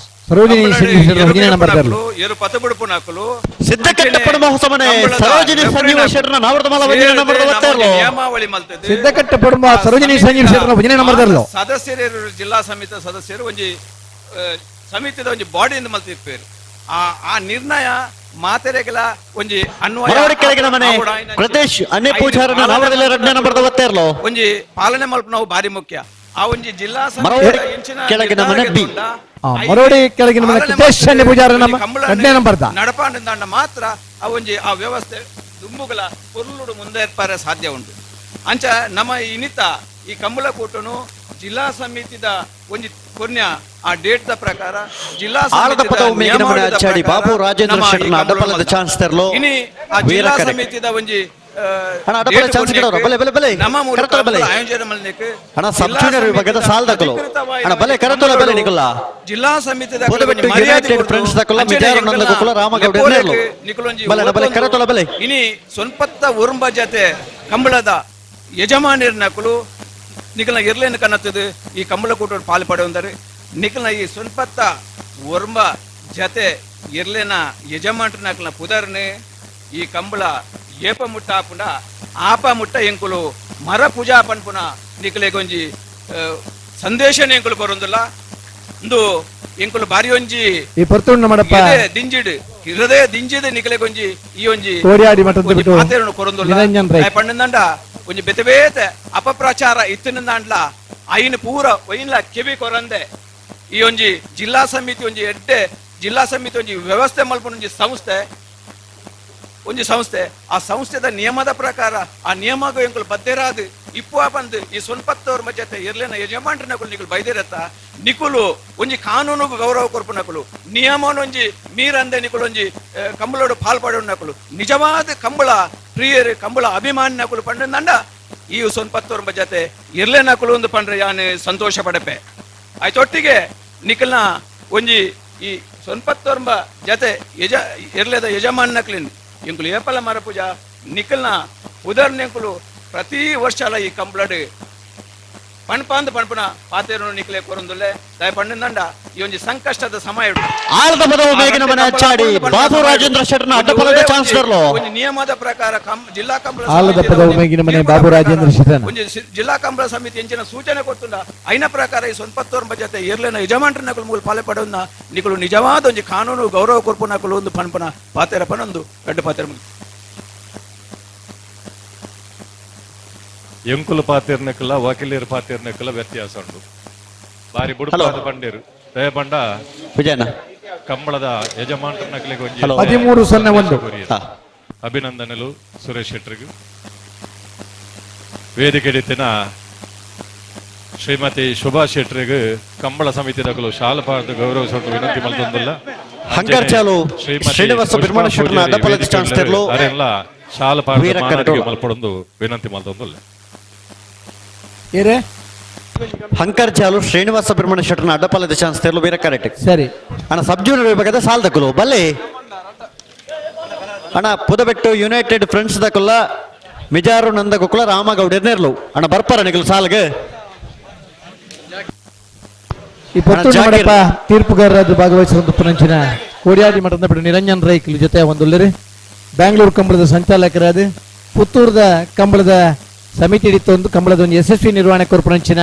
ಸರೋಜಿನಿ ಸಂಜೀವ ಶೆಟ್ಟರ್ನ ಒಂಜನೇ ನಂಬರ್ ದರ್ಲು. ಏರು ಪತಬಿಡುಪುನಕುಲು ಸಿದ್ದಕಟ್ಟೆ ಪಡಂಬ ಹೊಸಮನೆ ಸರೋಜಿನಿ ಸಂಜೀವ ಶೆಟ್ಟರ್ನ ನಾವರ್ದ ಮಲ್ಲ ಒಂಜನೇ ನಂಬರ್ದ ಒತ್ತೇರ್ಲು ನಿಯಮಾವಳಿ ಮಲ್ತದೆ ಸಿದ್ದಕಟ್ಟೆ ಪಡಂಬ ಸರೋಜಿನಿ ಸಂಜೀವ ಶೆಟ್ಟರ್ನ ಒಂಜನೇ ನಂಬರ್ ದರ್ಲು. ಸದಸ್ಯರು ಜಿಲ್ಲಾ ಸಮಿತಿ ಸದಸ್ಯರು ಒಂಜಿ ಸಮಿತಿದ ಒಂಜಿ ಬಾಡಿಯಿಂದ ಮಲ್ತಿರ್ಪೇರು ಆ ಆ ನಿರ್ಣಯ ಮಾತೆರೆಗಲ ಒಂಜಿ ಅನ್ವಯ ಮರವಡಿ ಕೆಳಗಿನ ಮನೆ ಕೃತೇಶ್ ಅನ್ನೆ ಪೂಜಾರನ ನಾವರದಲ್ಲಿ ಎರಡನೇ ನಂಬರ್ದ ಒತ್ತೇರ್ಲು ಒಂಜಿ ಪಾಲನೆ ಮಲ್ಪನವು ಭಾರಿ ಮುಖ್ಯ ಆ ಒಂಜಿ ಜಿಲ್ಲಾ ಮರವಡಿ ಕೆಳಗಿನ ಮನೆ ಬಿ ಮರೋಡಿ ಕೆಳಗಿನ ಮನೆ ಕೃತೇಶ್ ಅನ್ನೆ ಪೂಜಾರನ ಎರಡನೇ ನಂಬರ್ದ. ನಡಪಾಂಡ ಮಾತ್ರ ಆ ಒಂಜಿ ಆ ವ್ಯವಸ್ಥೆ ದುಂಬುಗಳ ಪೊರ್ಲುಡು ಮುಂದೆ ಏರ್ಪಾರೆ ಸಾಧ್ಯ ಉಂಟು. ಅಂಚ ನಮ್ಮ ಇನಿತ ಈ ಕಂಬಳ ಕೂಟನು ಜಿಲ್ಲಾ ಸಮಿತಿದ ಒಂಜಿ ಕೊನ್ಯ ಆ ಡೇಟ್ the ಪ್ರಕಾರ ಜಿಲ್ಲಾ ಆಳದ ಪದವು ಮೇಗಿನ ಮನೆ ಅಚ್ಚಾಡಿ ಬಾಬು ರಾಜೇಂದ್ರ ಶೆಟ್ಟರ್ನ ಅಡ್ಡಪಲದ ಚಾನ್ಸ್ ತೆರಲು ಇನಿ ಆ ವೀರ ಜಿಲ್ಲಾ ಕರೆಕ್ಟ್ ಸಮಿತಿದ ಒಂಜಿ ಅಣ್ಣ ಅಡ್ಡಪಲ ಚಾನ್ಸ್ ಗಿಡವ್ರ ಬಲೆ ಬಲೆ ಬಲೆ ನಮ್ಮ ಮೂಲಕ ಕರೆತೊಲ ಬಲೆ ಆಯೋಜನೆ ಮಲ್ನಿಕ್ ಅಣ್ಣ ಸಬ್ ಜೂನಿಯರ್ ವಿಭಾಗದ ಸಾಲ್ದಕಲು ಅಣ್ಣ ಬಲೆ ಕರೆತೊಲ ಬಲೆ ನಿಕುಲ್ಲ ಜಿಲ್ಲಾ ಸಮಿತಿದ ಪುದಬೆಟ್ಟು ಯುನೈಟೆಡ್ ಫ್ರೆಂಡ್ಸ್ ದಕುಲ ಮಿಜಾರು ನಂದ ಗೋಕುಲ ರಾಮಗೌಡ ನೇರ್ಲು ಬಲೆ ಅಣ್ಣ ಬಲೆ ಕರೆತೊಲ ಬಲೆ ಇನಿ ಸೊನ್ಪತ್ತ ಉರುಂಬ ಜತೆ ಕಂಬಳದ ಯಜಮಾನಿರ್ನಕುಲು ನಿಕಲ್ನ ಇರ್ಲೇನು ಕನ್ನತ್ತದು ಈ ಕಂಬಳ ಕೂಟ ಪಾಲು ಪಡೆಯುವಂದರೆ ನಿಕಲ್ನ ಈ ಸೊನ್ಪತ್ತ ಉರುಂಬ ಜತೆ ಇರ್ಲೇನ ಯಜಮಾನ್ರನಕಲ್ನ ಪುದರ್ನೆ ಈ ಕಂಬಳ ಏಪ ಮುಟ್ಟ ಆಪುಂಡ ಆಪ ಮುಟ್ಟ ಎಂಕುಲು ಮರ ಪೂಜಾ ಪನ್ಪುನ ನಿಕಲೆಗೊಂಜಿ ಸಂದೇಶನ ಎಂಕುಲು ಕೊರೊಂದುಲ್ಲ ಇಂದು ಎಂಕುಲು ಬಾರಿ ಒಂಜಿ ಈ ಪೊರ್ತುಂಡು ಮಾಡಪ್ಪ ದಿಂಜಿಡ್ ಹೃದಯ ದಿಂಜಿದ ನಿಕಲೆಗೊಂಜಿ ಈ ಒಂಜಿ ಕೋಡಿಯಾಡಿ ಮಠದ ಬಿಟ್ಟು ಪಾತೆರನು ಕೊರೊಂದುಲ್ಲ ನಿರಂಜನ್ ರೈ. ಪಂಡಂದಂಡ ಒಂಜಿ ಬೇತೆ ಬೇತೆ ಅಪಪ್ರಚಾರ ಇತ್ತಿನಂದಾಂಡ್ಲ ಐನ್ ಪೂರ ಒಯ್ನ್ಲ ಕಿವಿ ಕೊರಂದೆ ಈ ಒಂಜಿ ಜಿಲ್ಲಾ ಸಮಿತಿ ಒಂಜಿ ಎಡ್ಡೆ ಜಿಲ್ಲಾ ಸಮಿತಿ ಒಂಜಿ ವ್ಯವಸ್ಥೆ ಮಲ್ಪುನ ಒಂಜಿ ಸಂಸ್ಥೆ ಒಂಜಿ ಸಂಸ್ಥೆ ಆ ಸಂಸ್ಥೆದ ನಿಯಮದ ಪ್ರಕಾರ ಆ ನಿಯಮಗೂ ಎಂಕುಲು ಬದ್ಧರಾದ ಇಪ್ಪು ಬಂದು ಈ ಸೊನ್ಪತ್ತವ್ರ ಮಧ್ಯತೆ ಇರ್ಲೇನ ಯಜಮಾನ್ರನಕುಲು ನಿಕುಲು ಬೈದಿರತ್ತ ನಿಕುಲು ಒಂಜಿ ಕಾನೂನುಗು ಗೌರವ ಕೊರ್ಪುನಕುಲು ನಿಯಮನ ಒಂಜಿ ಮೀರಂದೆ ನಿಕುಲು ಒಂಜಿ ಕಂಬಳೋಡು ಪಾಲ್ಪಡುನಕುಲು ನಿಜವಾದ ಕಂಬಳ ಪ್ರಿಯರು ಕಂಬಳ ಅಭಿಮಾನಿನಕುಲು ಪಂಡಂದಂಡ ಈ ಸೊನ್ಪತ್ತವ್ರ ಮಧ್ಯತೆ ಇರ್ಲೇನಕುಲು ಒಂದು ಪಂಡ್ರೆ ಯಾನು ಸಂತೋಷ ಪಡಪೆ ಆಯ್ತೊಟ್ಟಿಗೆ ನಿಕಲ್ನ ಒಂಜಿ ಈ ಸೊನ್ಪತ್ತೊರ್ಂಬ ಜತೆ ಯಜ ಇರ್ಲೇದ ಯಜಮಾನನಕ್ಲಿನ್ ಎಂಕುಲು ಏಪಲ ಮರಪೂಜಾ ನಿಕಲ್ನ ಉದರ್ನೆಂಕುಲು ಪ್ರತಿ ವರ್ಷಲ ಈ ಕಂಬ್ಲಡ್ ಪಣ್ಪಾಂದ್ ಪಣ್ಪುನ ಪಾತೇರು ನಿಕಲೆ ಕೊರಂದುಲ್ಲೆ ದಯ ಪಣ್ಣಂದಂಡ ಈ ಒಂಜಿ ಸಂಕಷ್ಟದ ಸಮಯ ಆಳದ ಪದವು ಮೇಗಿನ ಮನೆ ಅಚ್ಚಾಡಿ ಬಾಬು ರಾಜೇಂದ್ರ ಶೆಟ್ಟರ್ನ ಅಡ್ಡಪಲದ ಚಾನ್ಸ್ ತೆರಲು ಒಂಜಿ ನಿಯಮದ ಪ್ರಕಾರ ಜಿಲ್ಲಾ ಕಂಬಳ ಆಲದ ಪದವು ಮೇಗಿನ ಮನೆ ಬಾಬು ರಾಜೇಂದ್ರ ಶೆಟ್ಟರ್ನ. ಒಂಜಿ ಜಿಲ್ಲಾ ಕಂಬಳ ಸಮಿತಿ ಎಂಚಿನ ಸೂಚನೆ ಕೊಡ್ತುಂಡ ಐನ ಪ್ರಕಾರ ಈ ಸೊನ್ಪತ್ತೋರ್ಂಬ ಜೊತೆ ಇರ್ಲೇನ ಯಜಮಾನ್ರನಕುಲು ಮೂಲ ಪಾಲೆ ಪಡೋನ್ನ ನಿಕುಲು ನಿಜವಾದ ಒಂಜಿ ಕಾನೂನು ಗೌರವ ಕೊರ್ಪುನಕುಲು ಒಂದು ಪನ್ಪುನ ಪಾತೆರ ಪನೊಂದು ರಡ್ಡು ಪಾತೆರ ಮುಗಿ. ಎಂಕುಲು ಪಾತಿರ್ನಕುಲ ವಕೀಲರು ಪಾತಿರ್ನಕುಲ ವ್ಯತ್ಯಾಸ ಉಂಟು ಬಾರಿ ಬುಡುಪಾದ ಬಂಡೇರು ದಯಬಂಡ ವಿಜಯನ ಕಂಬಳದ ಯಜಮಾನ್ರನಕಲಿಗೆ ಒಂಜಿ 13-01. ಅಭಿನಂದನೆಲು ಸುರೇಶ್ ಶೆಟ್ಟರ್ಗೆ. ವೇದಿಕೆ ಶ್ರೀಮತಿ ಶೋಭಾ ಶೆಟ್ಟರಿಗೆ ಕಂಬಳ ಸಮಿತಿ ದಕಲು ಶಾಲಪಾರದ ಗೌರವ ಸೊಟ್ಟು ವಿನಂತಿ ಮಲ್ತೊಂದುಲ್ಲ. ಹಂಗಾರ್ ಚಾಲು ಶ್ರೀನಿವಾಸ ಬಿರ್ಮಣ ಶೆಟ್ಟರ್ನ ಅಡ್ಡಪಲದ ಚಾನ್ಸ್ ತೆರಲು ಅರೆಲ್ಲ ಶಾಲಪಾರದ ವೀರ ಮಾನರಿಗೆ ಕರಟೋಳ. ಮಲ್ಪಡೊಂದು ವಿನಂತಿ ಮಲ್ತೊಂದುಲ್ಲ. ಏರೇ ಹಂಕರ್ ಚಾಲು ಶ್ರೀನಿವಾಸ ಬಿರ್ಮಣ ಶೆಟ್ಟರ್ನ ಅಡ್ಡಪಲದ ಚಾನ್ಸ್ ತೆರಲು ವೀರ ಕರೆಕ್ಟ್ ಸರಿ ಅಣ್ಣ ಸಬ್ ಜೂನಿಯರ್ ವಿಭಾಗದ ಸಾಲ್ದಕುಲು ಬಲ್ಲೆ ಅಣ್ಣ ಪುದಬೆಟ್ಟು ಯುನೈಟೆಡ್ ಫ್ರೆಂಡ್ಸ್ ದಕುಲ್ಲ ಮಿಜಾರು ನಂದ ಗೊಕ್ಕುಲ ರಾಮಗೌಡ ನೇರ್ಲು ಅಣ್ಣ ಬರ್ಪಾರ ನಿಕಲು ಸಾಲ್ಗೆ ಈ ಪೊರ್ತುಂಡು ಮಾಡಪ್ಪ ತೀರ್ಪುಗಾರರಾದ ಭಾಗವಹಿಸಿರುವ ಪುನಂಚಿನ ಕೋಡಿಯಾಡಿ ಮಠದ ಬಿಡು ನಿರಂಜನ್ ರೈಕ್ಲು ಜೊತೆ ಒಂದುಲ್ಲರಿ ಬ್ಯಾಂಗ್ಳೂರು ಕಂಬಳದ ಸಂಚಾಲಕರಾದ ಪುತ್ತೂರದ ಕಂಬಳದ ಸಮಿತಿ ಹಿಡಿತೊಂದು ಕಂಬಳದ ಒಂದು ಯಶಸ್ವಿ ನಿರ್ವಹಣೆ ಕೊರ್ಪುನಂಚಿನ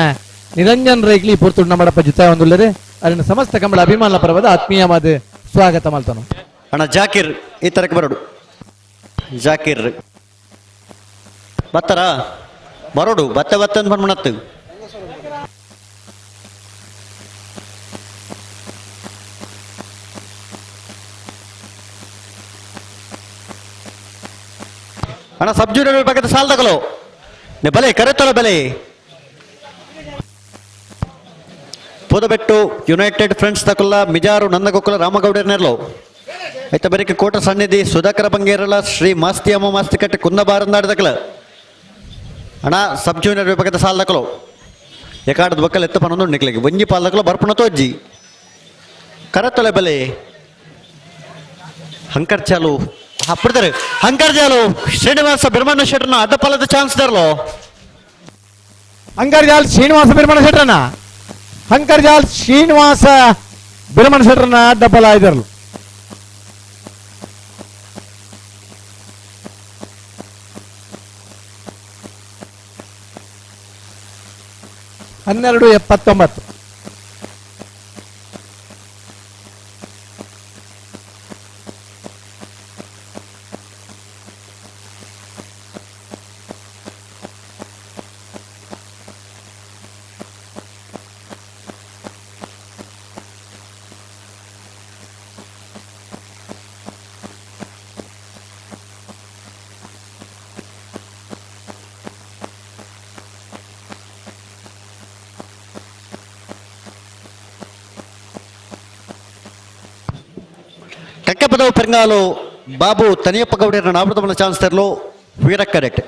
ನಿರಂಜನ್ ರೈಕ್ಲಿ ಈ ಪೊರ್ತುಂಡು ಮಾಡಪ್ಪ ಜೊತೆ ಒಂದುಲ್ಲರಿ ಅದನ್ನು ಸಮಸ್ತ ಕಂಬಳ ಅಭಿಮಾನ ಪರ್ವದ ಆತ್ಮೀಯವಾದ ಸ್ವಾಗತ ಮಾಡ್ತಾನು. ಅಣ್ಣ ಜಾಕಿರ್ ಈ ತರಕ್ಕೆ ಬರೋಡು ಜಾಕಿರ್ ಬತ್ತಾರ ಬರೋಡು ಬತ್ತ ಬತ್ತ ಅಂತ ಬಂದ್ಬಿಡತ್ತು. ಅಣ್ಣ ಸಬ್ ಜೂನಿಯರ್ ವಿಭಾಗದ ಸಾಲ್ದಕಲು ಬಲೆ ಕರೆತೊಲ ಬಲೆ ಪುದಬೆಟ್ಟು ಯುನೈಟೆಡ್ ಫ್ರೆಂಡ್ಸ್ ತಕುಲ್ಲ ಮಿಜಾರು ನಂದಗೋಕುಲ ರಾಮಗೌಡರ ನೆರ್ಲು ಐತ ಬರಿಕೆ ಕೋಟ ಸನ್ನಿಧಿ ಸುಧಾಕರ ಬಂಗೇರಲ ಶ್ರೀ ಮಾಸ್ತಿ ಅಮ್ಮ ಮಾಸ್ತಿ ಕಟ್ಟೆ ಕುಂದಬಾರಂದಾಡದಕಲ ಅಣ್ಣ ಸಬ್ ಜೂನಿಯರ್ ವಿಭಾಗದ ಸಾಲ್ದಕಲು ಎಕಾಡದ ಬಕ್ಕಲ್ ಎತ್ತ ಪನೊಂದು ನಿಕ್ಲಿಗೆ ಒಂಜಿ ಪಾಲ್ದಕಲು ಬರ್ಪಣ ತೋಜ್ಜಿ ಕರತೊಲೆ ಬಲೆ ಹಂಕರ್ಚಾಲು ಅಪ್ಪಡ್ತಾರೆ ಹಂಕರ್ಜಾಲು ಶ್ರೀನಿವಾಸ ಬಿರ್ಮಣ್ಣ ಶೆಟ್ಟರ್ನ ಅಡ್ಡಪಾಲದ ಚಾನ್ಸ್ ದರ್ಲೋ. ಹಂಕರ್ಜಾಲ್ ಶ್ರೀನಿವಾಸ ಬಿರ್ಮಣ್ಣ ಶೆಟ್ಟರ್ನ, ಹಂಕರ್ಜಾಲ್ ಶ್ರೀನಿವಾಸ ಬಿರ್ಮಣ್ಣ ಶೆಟ್ಟರ್ನ ಅಡ್ಡಪಲ ಇದ್ದಾರಲು. 12:79. ಕಕ್ಕಪದವು ಪೆರಂಗಾಲು ಬಾಬು ತನಿಯಪ್ಪ ಗೌಡರ ನಾಮೃತಮನ ಚಾನ್ಸ್ ತರಲು ವೀರ ಕರೆಕ್ಟ್.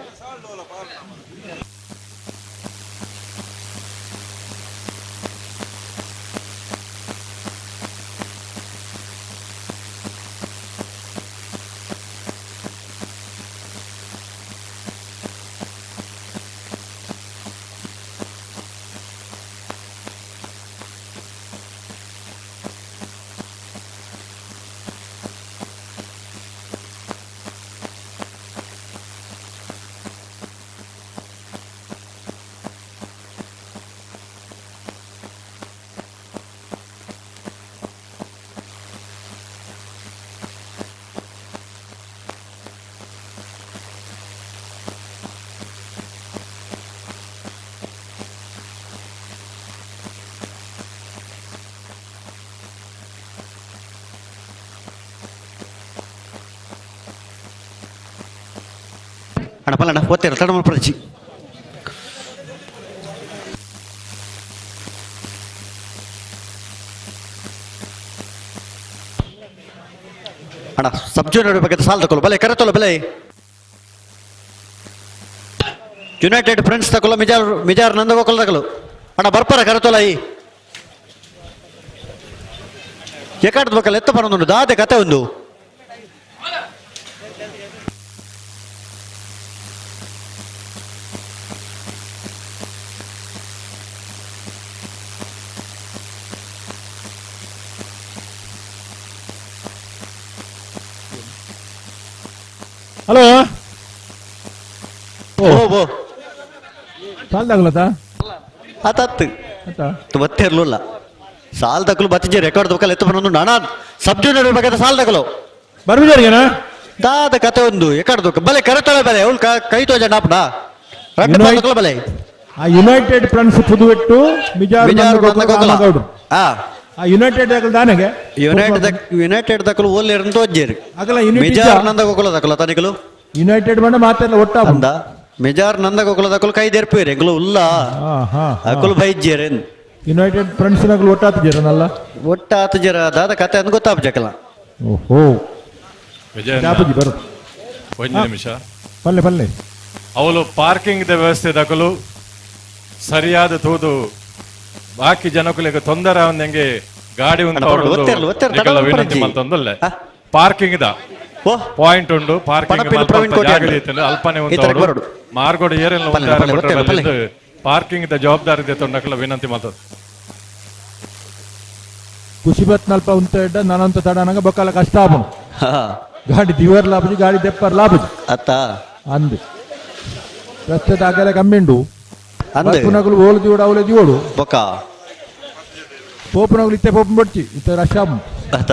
ಅಣ್ಣ ಪಲ್ಲಣ್ಣ ಓದ್ತೀರ ತಡ ಮಾಡ್ಪಡಿಸಿ. ಅಣ್ಣ ಸಬ್ ಜೂನಿಯರ್ ಬಗ್ಗೆ ಸಾಲ ತಗೊಳ್ಳು ಬಲೆ ಕರೆತೊಲ್ಲ ಬಲೆ ಯುನೈಟೆಡ್ ಫ್ರೆಂಡ್ಸ್ ತಗೊಳ್ಳ ಮಿಜಾರ್ ಮಿಜಾರ್ ನಂದಗೋಕುಲ ತಗೊಳ್ಳು ಅಣ್ಣ ಬರ್ಪರ ಕರೆತೊಲ್ಲ ಈ ಎಕಾಟದ ಬಕ್ಕಲ್ಲ ಎತ್ತ ಬರೋದುಂಟು ದಾದೆ ಕತೆ ಒಂದು. ಹಲೋ ಓ ಓ ಸಾಲ್ದಾಗ್ಲತಾ ಆತತ್ತು ಬತ್ತೆ ಇರ್ಲಿಲ್ಲ ಸಾಲ್ ತಕಲು ಬತ್ತಿಜೆ ರೆಕಾರ್ಡ್ ದೊಕ್ಕಲ್ ಎತ್ತು ಬಂದು ನಾನಾ ಸಬ್ ಜೂನಿಯರ್ ಬೇಕಾದ್ರೆ ಸಾಲ್ ತಕಲು ಬರ್ಬಿದಾರಿಗೆನಾ ದಾದ ಕತೆ ಒಂದು ಎಕಾಡ್ ದೊಕ್ಕ ಬಲೆ ಕರೆತೊಳೆ ಬಲೆ ಅವಳು ಕೈ ತೋಜ ನಾಪಡ ರಡ್ಡು ತಕಲು ಬಲೆ. ಆ ಯುನೈಟೆಡ್ ಫ್ರೆಂಡ್ಸ್ ಪುದುವೆಟ್ಟು ಮಿಜಾರ್ ಮಿಜಾರ್ ಆ ಆ ಯುನೈಟೆಡ್ ದಾಕಲ್ ದಾನಗೆ ಯುನೈಟೆಡ್ ದಾಕಲು ಓಲ್ ಇರಂತ ಓಜ್ಜೇರು ಅಗಲ ಯುನೈಟೆಡ್ ಮಿಜಾರ್ ನಂದ ಗೋಕುಲ ದಾಕಲ ತನಿಕಲು ಯುನೈಟೆಡ್ ಬಂಡ ಮಾತೆಲ್ಲ ಒಟ್ಟ ಅಂದ ಮಿಜಾರ್ ನಂದ ಗೋಕುಲ ದಾಕಲು ಕೈ ದೇರ್ಪೇರು ಎಂಗ್ಲು ಉಲ್ಲ ಅಕುಲು ಬೈಜ್ಜೇರು ಯುನೈಟೆಡ್ ಫ್ರೆಂಡ್ಸ್ ನಕಲು ಒಟ್ಟಾತು ಜರನಲ್ಲ ಒಟ್ಟಾತು ಜರ ದಾದ ಕತೆ ಅಂದ್ ಗೊತ್ತಾಪ ಜಕಲ. ಓಹೋ ವಿಜಯ ಬರು ಒಂದು ನಿಮಿಷ ಪಲ್ಲೆ ಪಲ್ಲೆ ಅವಳು ಪಾರ್ಕಿಂಗ್ the ವ್ಯವಸ್ಥೆ ದಾಕಲು ಸರಿಯಾದ ತೂದು ಬಾಕಿ ಜನಕುಲಿಗೆ ತೊಂದರೆ ಆವಂದಂಗೆ ಗಾಡಿ ವಿನಂತಿ ಮಲ್ತೊಂದಲ್ಲ ಪಾರ್ಕಿಂಗ್ the point ಉಂಡು ಪಾರ್ಕಿಂಗ್ ಅಲ್ಪನೆ ಉಂಟು ಮಾರ್ಗೋಡು ಏರೆಲ್ಲ ಪಾರ್ಕಿಂಗ್ the ಜವಾಬ್ದಾರಿ ತೊಂಡಕಲ ವಿನಂತಿ ಮಲ್ತದ. ಕುಶಿಬತ್ ನಲ್ಪ ಉಂತ ಇಡ್ಡ ನಾನಂತ ತಡನಂಗ ಬೊಕ್ಕಲ ಕಷ್ಟ ಆಪುಂಡು ಗಾಡಿ ದಿವರ್ ಲಾಪುಜಿ ಗಾಡಿ ದೆಪ್ಪರ್ ಲಾಪುಜಿ ಅತ್ತ ಅಂದು ರಸ್ತೆ ದಾಗಲೆ ಕಮ್ಮಿ ಉಂಡು ಪುನಗುಲು ಓಲು ದಿವಡು ಅವಲೆ ದಿವಡು ಬೊಕ್ಕ ಪೋಪುನಗುಲು ಇತ್ತೆ ಪೋಪು ಬಡ್ಚಿ ಇತ್ತೆ ರಶ್ ಆಪುಂಡು ಅತ್ತ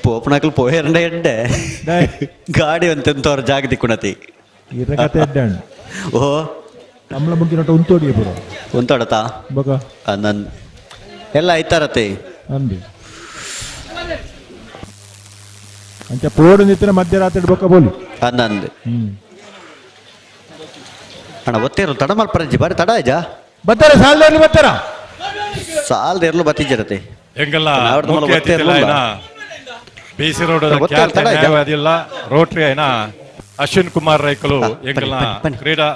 ಪೋಪುನಕುಲು ಪೋಯರಂಡ ಎಡ್ಡೆ ಗಾಡಿ ಒಂತೆಂತವ್ರ ಜಾಗ ದಿಕ್ಕುಣತಿ ಇರ ಕತೆ ಎಡ್ಡೆ ಓ ಕಮಲ ಮುಗ್ಗಿನಟ ಉಂತೋಡಿ ಪೂರ ಉಂತೋಡತಾ ಬೊಕ ನನ್ ಎಲ್ಲ ಐತಾರತೆ ಅಂದು ಅಂಚ ಪೋಡು ನಿತ್ತಿನ ಮಧ್ಯರಾತ್ರಿ ಬೊಕ್ಕ ಬೋಲಿ ಅಂದಂದು ಅಣ್ಣ ಒತ್ತೇರು ತಡ ಮಲ್ಪರಂಜಿ ಬಾರಿ ತಡ ಆಯ್ಜಾ ಬತ್ತಾರ ಸಾಲದಲ್ಲಿ ಬತ್ತಾರ ಸಾಲದ ಬತ್ತಿಜ್ಜರತೆ ಎಂಗಲ್ಲ ಮುಖ್ಯ ಅತಿಥಿಲಾಯಿನ B C road ಖ್ಯಾತ ನ್ಯಾಯವಾದಿಲ್ಲ ರೋಟರಿ అయిన ಅಶ್ವಿನ್ ಕುಮಾರ್ ರೈಕಲು ಎಂಗಲ್ನ ಕ್ರೀಡಾ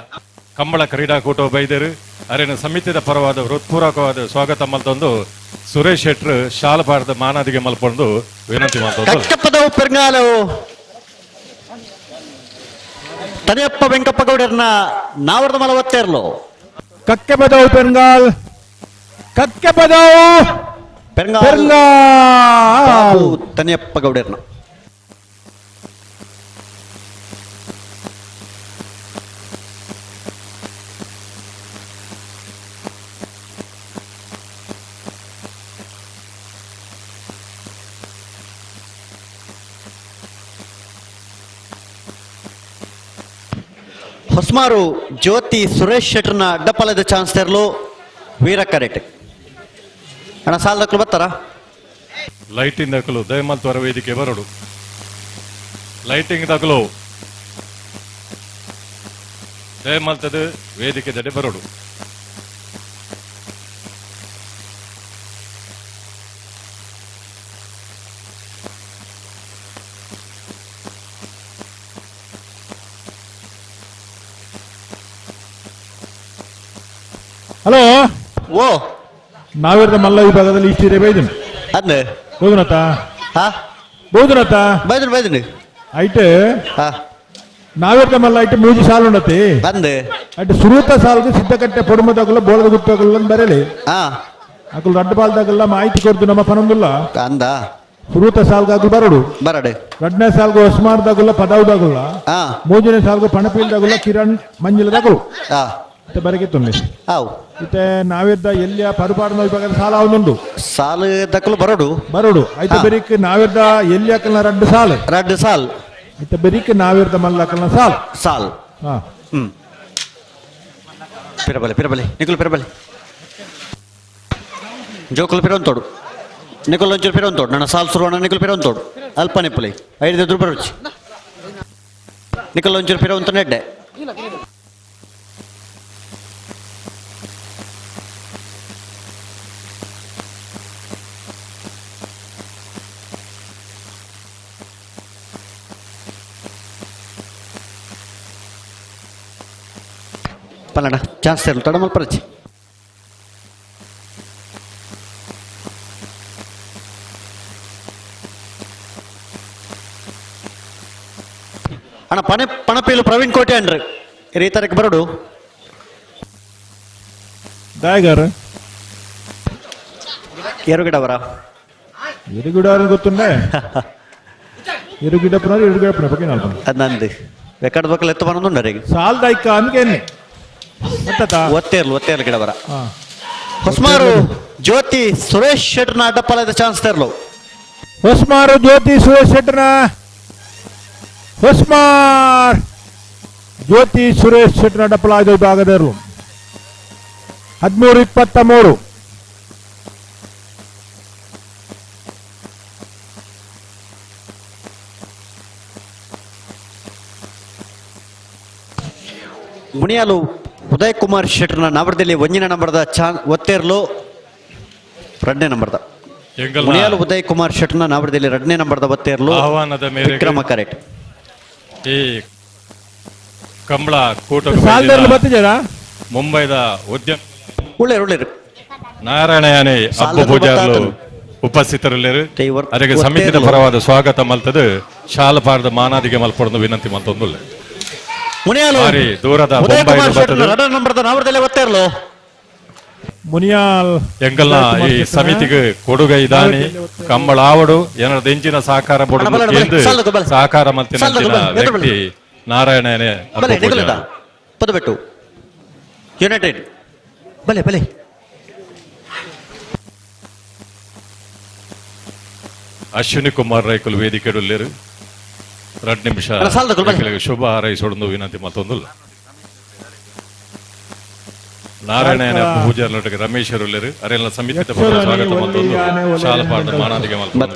ಕಂಬಳ ಕ್ರೀಡಾಕೂಟ ಬೈದರು ಅರಿನ ಸಮಿತಿದ ಪರವಾದ ಹೃತ್ಪೂರ್ವಕವಾದ ಸ್ವಾಗತ ಮಲ್ತೊಂದು Suresh ಶೆಟ್ರು ಶಾಲಪಾರದ ಮಾನಾದಿಗೆ ಮಲ್ಪೊಂದು ವಿನಂತಿ ಮಾಡ್ತಾರೆ. ಕಕ್ಕಪ್ಪದವು ಪೆರ್ಗಾಲವು ತನಿಯಪ್ಪ ವೆಂಕಪ್ಪ ಗೌಡರ್ನ ನಾವರದ ಮಲ ಒತ್ತೇರ್ಲು. ಕಕ್ಕೆಪದವು ಪೆರ್ಗಾಲ್, ಕಕ್ಕೆಪದವು ಪೆರ್ಗಾಲ್ ತನಿಯಪ್ಪ ಗೌಡರ್ನ. ಹೊಸ್ಮಾರು ಜ್ಯೋತಿ ಸುರೇಶ್ ಶೆಟ್ಟರ್ನ ಅಡ್ಡಪಾಲದ ಚಾನ್ಸ್ ತೆರಲು ವೀರ ಕರೆಕ್ಟ್. ಅಣ್ಣ ಸಾಲದಕ್ಕಲು ಬರ್ತಾರ? ಲೈಟಿಂಗ್ ದಕ್ಕಲು ದಯಮಲ್ತವರ ವೇದಿಕೆ ಬರೋಡು. ಲೈಟಿಂಗ್ ದಕ್ಕಲು ದಯಮಲ್ತದ ವೇದಿಕೆ ದಡೆ ಬರೋಡು. ಹಲೋ ಓ ನಾವಿರದ ಮಲ್ಲ ವಿಭಾಗದಲ್ಲಿ ಇಷ್ಟಿದೆ ಬೈದಿನಿ ಅದ್ನ ಬೋಧನತ ಬೋಧನತ ಬೈದನ್ ಬೈದನ್ ಐಟ್ ನಾವಿರದ ಮಲ್ಲ ಐಟ್ ಮೂಜಿ ಸಾಲು ಉಂಡತಿ ಬಂದ್ ಐಟ್ ಸುರೂತ ಸಾಲ್ಗೆ ಸಿದ್ಧಕಟ್ಟೆ ಪೊಡುಮದಾಗಲ್ಲ ಬೋಳದ ಗುತ್ತಗಲ್ಲ ಬರಲಿ ಅಕುಲು ರಡ್ಡ ಬಾಲ್ದಾಗಲ್ಲ ಮಾಹಿತಿ ಕೊಡ್ದು ನಮ್ಮ ಪನೊಂದುಲ್ಲ ಅಂದ ಸುರೂತ ಸಾಲ್ಗಾಗಲು ಬರಡು ಬರಡು ರಡ್ಡನೇ ಸಾಲ್ಗು ಹೊಸ್ಮಾರ್ದಾಗುಲ್ಲ ಪದಾವ್ದಾಗುಲ್ಲ ಮೂಜನೇ ಸಾಲ್ಗು ಪಣಪೀಲ್ದಾಗುಲ್ಲ ಕಿರಣ್ ಮಂಜಿಲದಾಗಲು ಬರಗೆ ತೊಂದರೆ ಇತ್ತೆ ನಾವಿದ್ದ ಎಲ್ಲಿಯ ಪರುಪಾಡನ ವಿಭಾಗದ ಸಾಲ ಅವನುಂಡು ಸಾಲು ದಕ್ಕಲು ಬರೋಡು ಬರೋಡು ಐತೆ ಬೆರಿಕ್ ನಾವಿದ್ದ ಎಲ್ಲಿ ಅಕಲ್ನ ರಡ್ಡು ಸಾಲು ರಡ್ಡು ಸಾಲ್ ಐತೆ ಬೆರಿಕ್ ನಾವಿರ್ದ ಮಲ್ಲ ಅಕಲ್ನ ಸಾಲ್ ಸಾಲ್ ಪಿರಬಲೆ ಪಿರಬಲೆ ನಿಕುಲು ಪಿರಬಲೆ ಜೋಕುಲು ಪಿರೊಂತೋಡು ನಿಕುಲು ಒಂಚೂರು ಪಿರೊಂತೋಡು ನನ್ನ ಸಾಲ್ ಸುರುವಣ ನಿಕುಲು ಪಿರೊಂತೋಡು ಅಲ್ಪ ನಿಪ್ಪಲಿ ಐದು ಎದುರು ಬರೋಚಿ ನಿಕುಲು ಒಂಚೂರು ಪಿರೊಂತ ನೆಡ್ಡೆ ಪಲ್ಲಣ ಚಾನ್ಸ್ ಇರಲು ತಡ ಮಲ್ಪರಚಿ ಅಣ್ಣ ಪಣೆ ಪಣಪೀಲು ಪ್ರವೀಣ್ ಕೋಟೆ ಅನ್ರಿ ಈ ತಾರೀಕು ಬರೋಡು ದಾಯಗಾರ ಎರುಗಿಡವರ ಎರುಗಿಡ ಗೊತ್ತುಂಡೆ ಎರುಗಿಡಪ್ಪನವ್ರು ಎರುಗಿಡಪ್ಪನ ಬಗ್ಗೆ ಅದು ನಂದು ಬೇಕಾದ ಬಕ್ಕಲ್ ಎತ್ತು ಬಂದುಂಡ ಸಾಲ್ದಾಯ್ಕ ಅನ್ಕೇನೆ ಒತ್ತೇರ್ಲು ಒತ್ತೇರ್ಲು ಗಿಡವರ ಹೊಸ್ಮಾರು ಜ್ಯೋತಿ ಸುರೇಶ್ ಶೆಟ್ಟರ್ನ ಅಡ್ಡಪಾಲದ ಚಾನ್ಸ್ ತರಲು ಹೊಸ್ಮಾರು ಜ್ಯೋತಿ ಸುರೇಶ್ ಶೆಟ್ಟರ್ನ ಹೊಸ್ಮಾರ್ ಜ್ಯೋತಿ ಸುರೇಶ್ ಶೆಟ್ಟರ್ನ ಅಡ್ಡಪಾಲದ ವಿಭಾಗದವರು 13-23. ಮುನಿಯಾಲು ಉದಯ್ ಕುಮಾರ್ ಶೆಟ್ಟರ್ನ ನಾವರದಲ್ಲಿ ಒಂಜಿನ ನಂಬರ್ದ ಚಾನ್ ಒತ್ತೇರ್ಲು ಎರಡನೇ ನಂಬರ್ದ ಮುನಿಯಾಲು ಉದಯ್ ಕುಮಾರ್ ಶೆಟ್ಟರ್ನ ನಾವರದಲ್ಲಿ ಎರಡನೇ ನಂಬರ್ದ ಒತ್ತೇರ್ಲು ಆಹ್ವಾನದ ಮೇರೆಗೆ ವಿಕ್ರಮ ಕರೆಕ್ಟ್. ಈ ಕಂಬಳ ಕೂಟ ಮುಂಬೈದ ಉದ್ಯಮ ಒಳ್ಳೆ ನಾರಾಯಣಯಾನೆ ಅಬ್ಬು ಪೂಜಾರ್ಲು ಉಪಸ್ಥಿತರಲ್ಲಿರು. ಅದಕ್ಕೆ ಸಮಿತಿಯ ಪರವಾದ ಸ್ವಾಗತ ಮಲ್ತದು ಶಾಲಪಾರದ ಮಾನಾದಿಗೆ ಮಲ್ಪೊಡದು ವಿನಂತಿ ಮಲ್ತೊಂದುಲ್ಲ. ದೂರದ ಮುನಿಯಾಲ್ ಎಂಗಲ್ನ ಈ ಸಮಿತಿಗೆ ಕೊಡುಗೈ ದಾನಿ ಕಂಬಳಾವಡು ಏನದ ಎಂಜಿನ ಸಹಕಾರ ಸಹಕಾರ ಮಲ್ತಿನ ವ್ಯಕ್ತಿ ನಾರಾಯಣನೇ. ಪದಬೆಟ್ಟು ಯುನೈಟೆಡ್ ಬಲೆ ಬಲೆ ಅಶ್ವಿನಿ ಕುಮಾರ್ ರೈಕುಲ್ ವೇದಿಕೆಡುಲ್ಲೇರು 2 ನಿಮಿಷ ಶುಭ ಹಾರೈಸೊಡೊಂದು ವಿನಂತಿ ಮತ್ತೊಂದುಲ್ಲ. ನಾರಾಯಣ ಪೂಜಾರ್ಲೊಟ್ಟಿಗೆ ರಮೇಶ್ ಉಲ್ಲೇರು ಅರೆಲ್ಲ ಸಮಿತಿ ಸ್ವಾಗತ ಮತ್ತೊಂದು ಶಾಲಪಾಠ ಮಾನಾದಿಗೆ ಮಲ್ಪೊಂದು.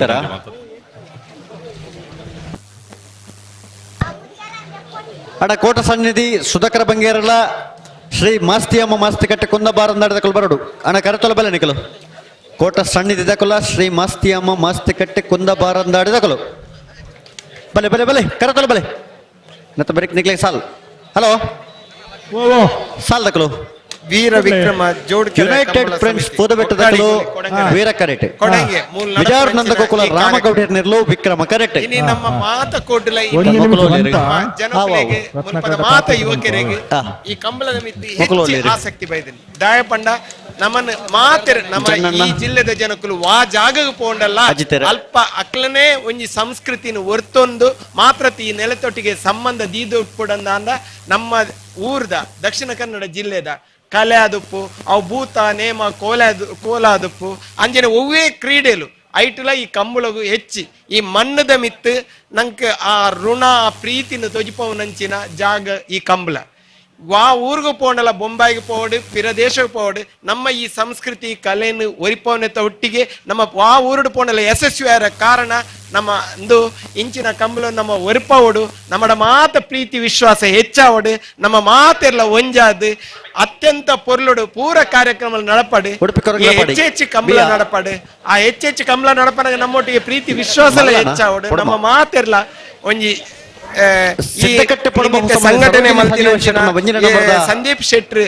ಅಡ ಕೋಟ ಸನ್ನಿಧಿ ಸುಧಾಕರ ಬಂಗೇರಲ ಶ್ರೀ ಮಾಸ್ತಿಯಮ್ಮ ಮಾಸ್ತಿಕಟ್ಟೆ ಕುಂದಬಾರ ನಡೆದಕಲು ಬರಡು ಅಣ್ಣ ಕರತೊಲ ಬಲೆ ನಿಕಲು ಕೋಟ ಸನ್ನಿಧಿ ದಕುಲ ಶ್ರೀ ಮಾಸ್ತಿಯಮ್ಮ ಮಾಸ್ತಿಕಟ್ಟೆ ಕುಂದಬಾರಂದಾಡಿದಕಲು ಬಲೆ ಬಲೆ ಬಲೆ ಕರತೊಲ ಬಲೆ ನತ್ತ ಬರೀಕ್ ನಿಕ್ಲೆ ಸಾಲ್ ಹಲೋ ಸಾಲ್ ದಕಲು Veera Vikrama ಜೋಡ್ಕೆರೆ United friends ಪೂದಬೆಟ್ಟದಕಲು ವೀರ ಕರೆಟ್ ಕೊಡಂಗೆ ವಿಜಾರ್ ನಂದಗೋಕುಲ ರಾಮಗೌಡರ ನಿರ್ಲು ವಿಕ್ರಮ ಕರೆಟ್ ಇನಿ ನಮ್ಮ ಮಾತ ಕೋಡ್ಲ ಜನಕುಲೆಗೆ ಮುಲ್ಪದ ಮಾತ ಯುವಕರಿಗೆ ಈ ಕಂಬಳದ ಮಿತ್ತಿ ಹೆಚ್ಚು ಆಸಕ್ತಿ ಬೈದಿನಿ ದಾಯಪಂಡ ನಮ್ಮನ್ನ ಮಾತೆರ್ ನಮ್ಮ ಈ ಜಿಲ್ಲೆದ ಜನಕುಲು ವಾ ಜಾಗಕ್ಕೆ ಪೋಂಡಲ್ಲ ಅಲ್ಪ ಅಕ್ಲನೆ ಒಂಜಿ ಸಂಸ್ಕೃತಿನ ಒರ್ತೊಂದು ಮಾತ್ರ ಈ ನೆಲತೊಟ್ಟಿಗೆ ಸಂಬಂಧ ದೀದೊಟ್ಪುಡಂದ ನಮ್ಮ ಊರ್ದ ದಕ್ಷಿಣ ಕನ್ನಡ ಜಿಲ್ಲೆದ ಕಲೆ ಆದುಪ್ಪು ಅವು ಭೂತ ನೇಮ ಕೋಲಾದುಪ್ಪು ಅಂಜನೆ ಒವ್ವೇ ಕ್ರೀಡೆಲು ಐಟುಲ ಈ ಕಂಬಳಗು ಹೆಚ್ಚಿ ಈ ಮಣ್ಣದ ಮಿತ್ತು ನಂಗೆ ಆ ಋಣ ಆ ಪ್ರೀತಿನ ತೊಜಿಪವನಂಚಿನ ಜಾಗ ಈ ಕಂಬಳ. ವಾ ಊರಿಗೂ ಪೋಂಡಲ್ಲ ಬೊಂಬಾಯಿಗೆ ಪೋಡು ಪಿರ ದೇಶಕ್ಕೆ ಪೋಡು ನಮ್ಮ ಈ ಸಂಸ್ಕೃತಿ ಕಲೆಯನ್ನು ಒರಿಪವನೆತ್ತ ಒಟ್ಟಿಗೆ ನಮ್ಮ ವಾ ಊರುಡು ಪೋಂಡಲ್ಲ ಯಶಸ್ವಿಯಾರ ಕಾರಣ ನಮ್ಮ ಒಂದು ಇಂಚಿನ ಕಂಬಳ ನಮ್ಮ ಒರಿಪವಡು ನಮ್ಮಡ ಮಾತ ಪ್ರೀತಿ ವಿಶ್ವಾಸ ಹೆಚ್ಚಾವಡು ನಮ್ಮ ಮಾತೆಲ್ಲ ಒಂಜಾದು ಅತ್ಯಂತ ಪೊರ್ಲುಡು ಪೂರ ಕಾರ್ಯಕ್ರಮ ನಡಪಡು ಹೆಚ್ಚೆಚ್ಚು ಕಂಬಳ ನಡಪಡು ಆ ಹೆಚ್ಚೆಚ್ಚು ಕಂಬಳ ನಡಪನಾಗ ನಮ್ಮೊಟ್ಟಿಗೆ ಪ್ರೀತಿ ವಿಶ್ವಾಸ ಹೆಚ್ಚಾವಡು ನಮ್ಮ ಮಾತೆಲ್ಲ ಒಂಜಿ ಸಂಘಟನೆ ಸಂದೀಪ್ ಶೆಟ್ರು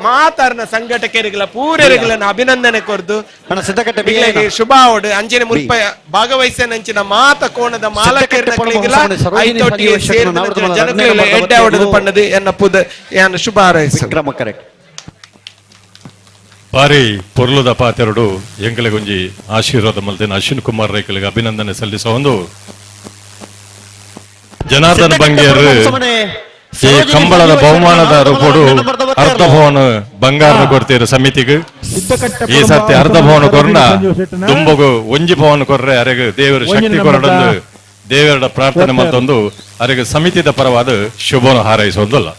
ಮಾತಾರ್ನ ಸಂಘಟಕರಿಗಳ ಪೂರರಿಗಳ ಅಭಿನಂದನೆ ಕೊರ್ದು ಶುಭ ಅವಡು ಅಂಚನೆ ಮುಲ್ಪ ಭಾಗವಹಿಸಿನ ಮಾತ ಕೋಣದ ಮಾಲಕರಿಗಳ ಎಡ್ಡೆ ಅವಡದು ಪಣ್ಣದು ಎನ್ನ ಪುದ ಶುಭ ಹಾರೈಸ. ಬಾರಿ ಪೊರ್ಲುದ ಪಾತೆರಡು ಎಂಕಲೆಗೊಂಜಿ ಆಶೀರ್ವಾದ ಮಲ್ತಿನ ಅಶ್ವಿನ್ ಕುಮಾರ್ ರೈಕಲಿಗೆ ಅಭಿನಂದನೆ ಸಲ್ಲಿಸುವ ಒಂದು ಜನಾರ್ದನ್ ಬಂಗೇರು ಈ ಕಂಬಳದ ಬಹುಮಾನದ ರೂಪಡು ಅರ್ಧ ಭವನ ಬಂಗಾರ ಕೊಡ್ತೀರ ಸಮಿತಿಗೆ. ಈ ಸರ್ತಿ ಅರ್ಧ ಭವನ ಕೊರ್ನ ತುಂಬಗು ಒಂಜಿ ಭವನ ಕೊರ್ರೆ ಅರೆಗೆ ದೇವರ ಶಕ್ತಿ ಕೊರಡೊಂದು ದೇವರ ಪ್ರಾರ್ಥನೆ ಮತ್ತೊಂದು ಅರೆಗೆ ಸಮಿತಿದ ಪರವಾದ ಶುಭವನ್ನು ಹಾರೈಸೋದಲ್ಲ.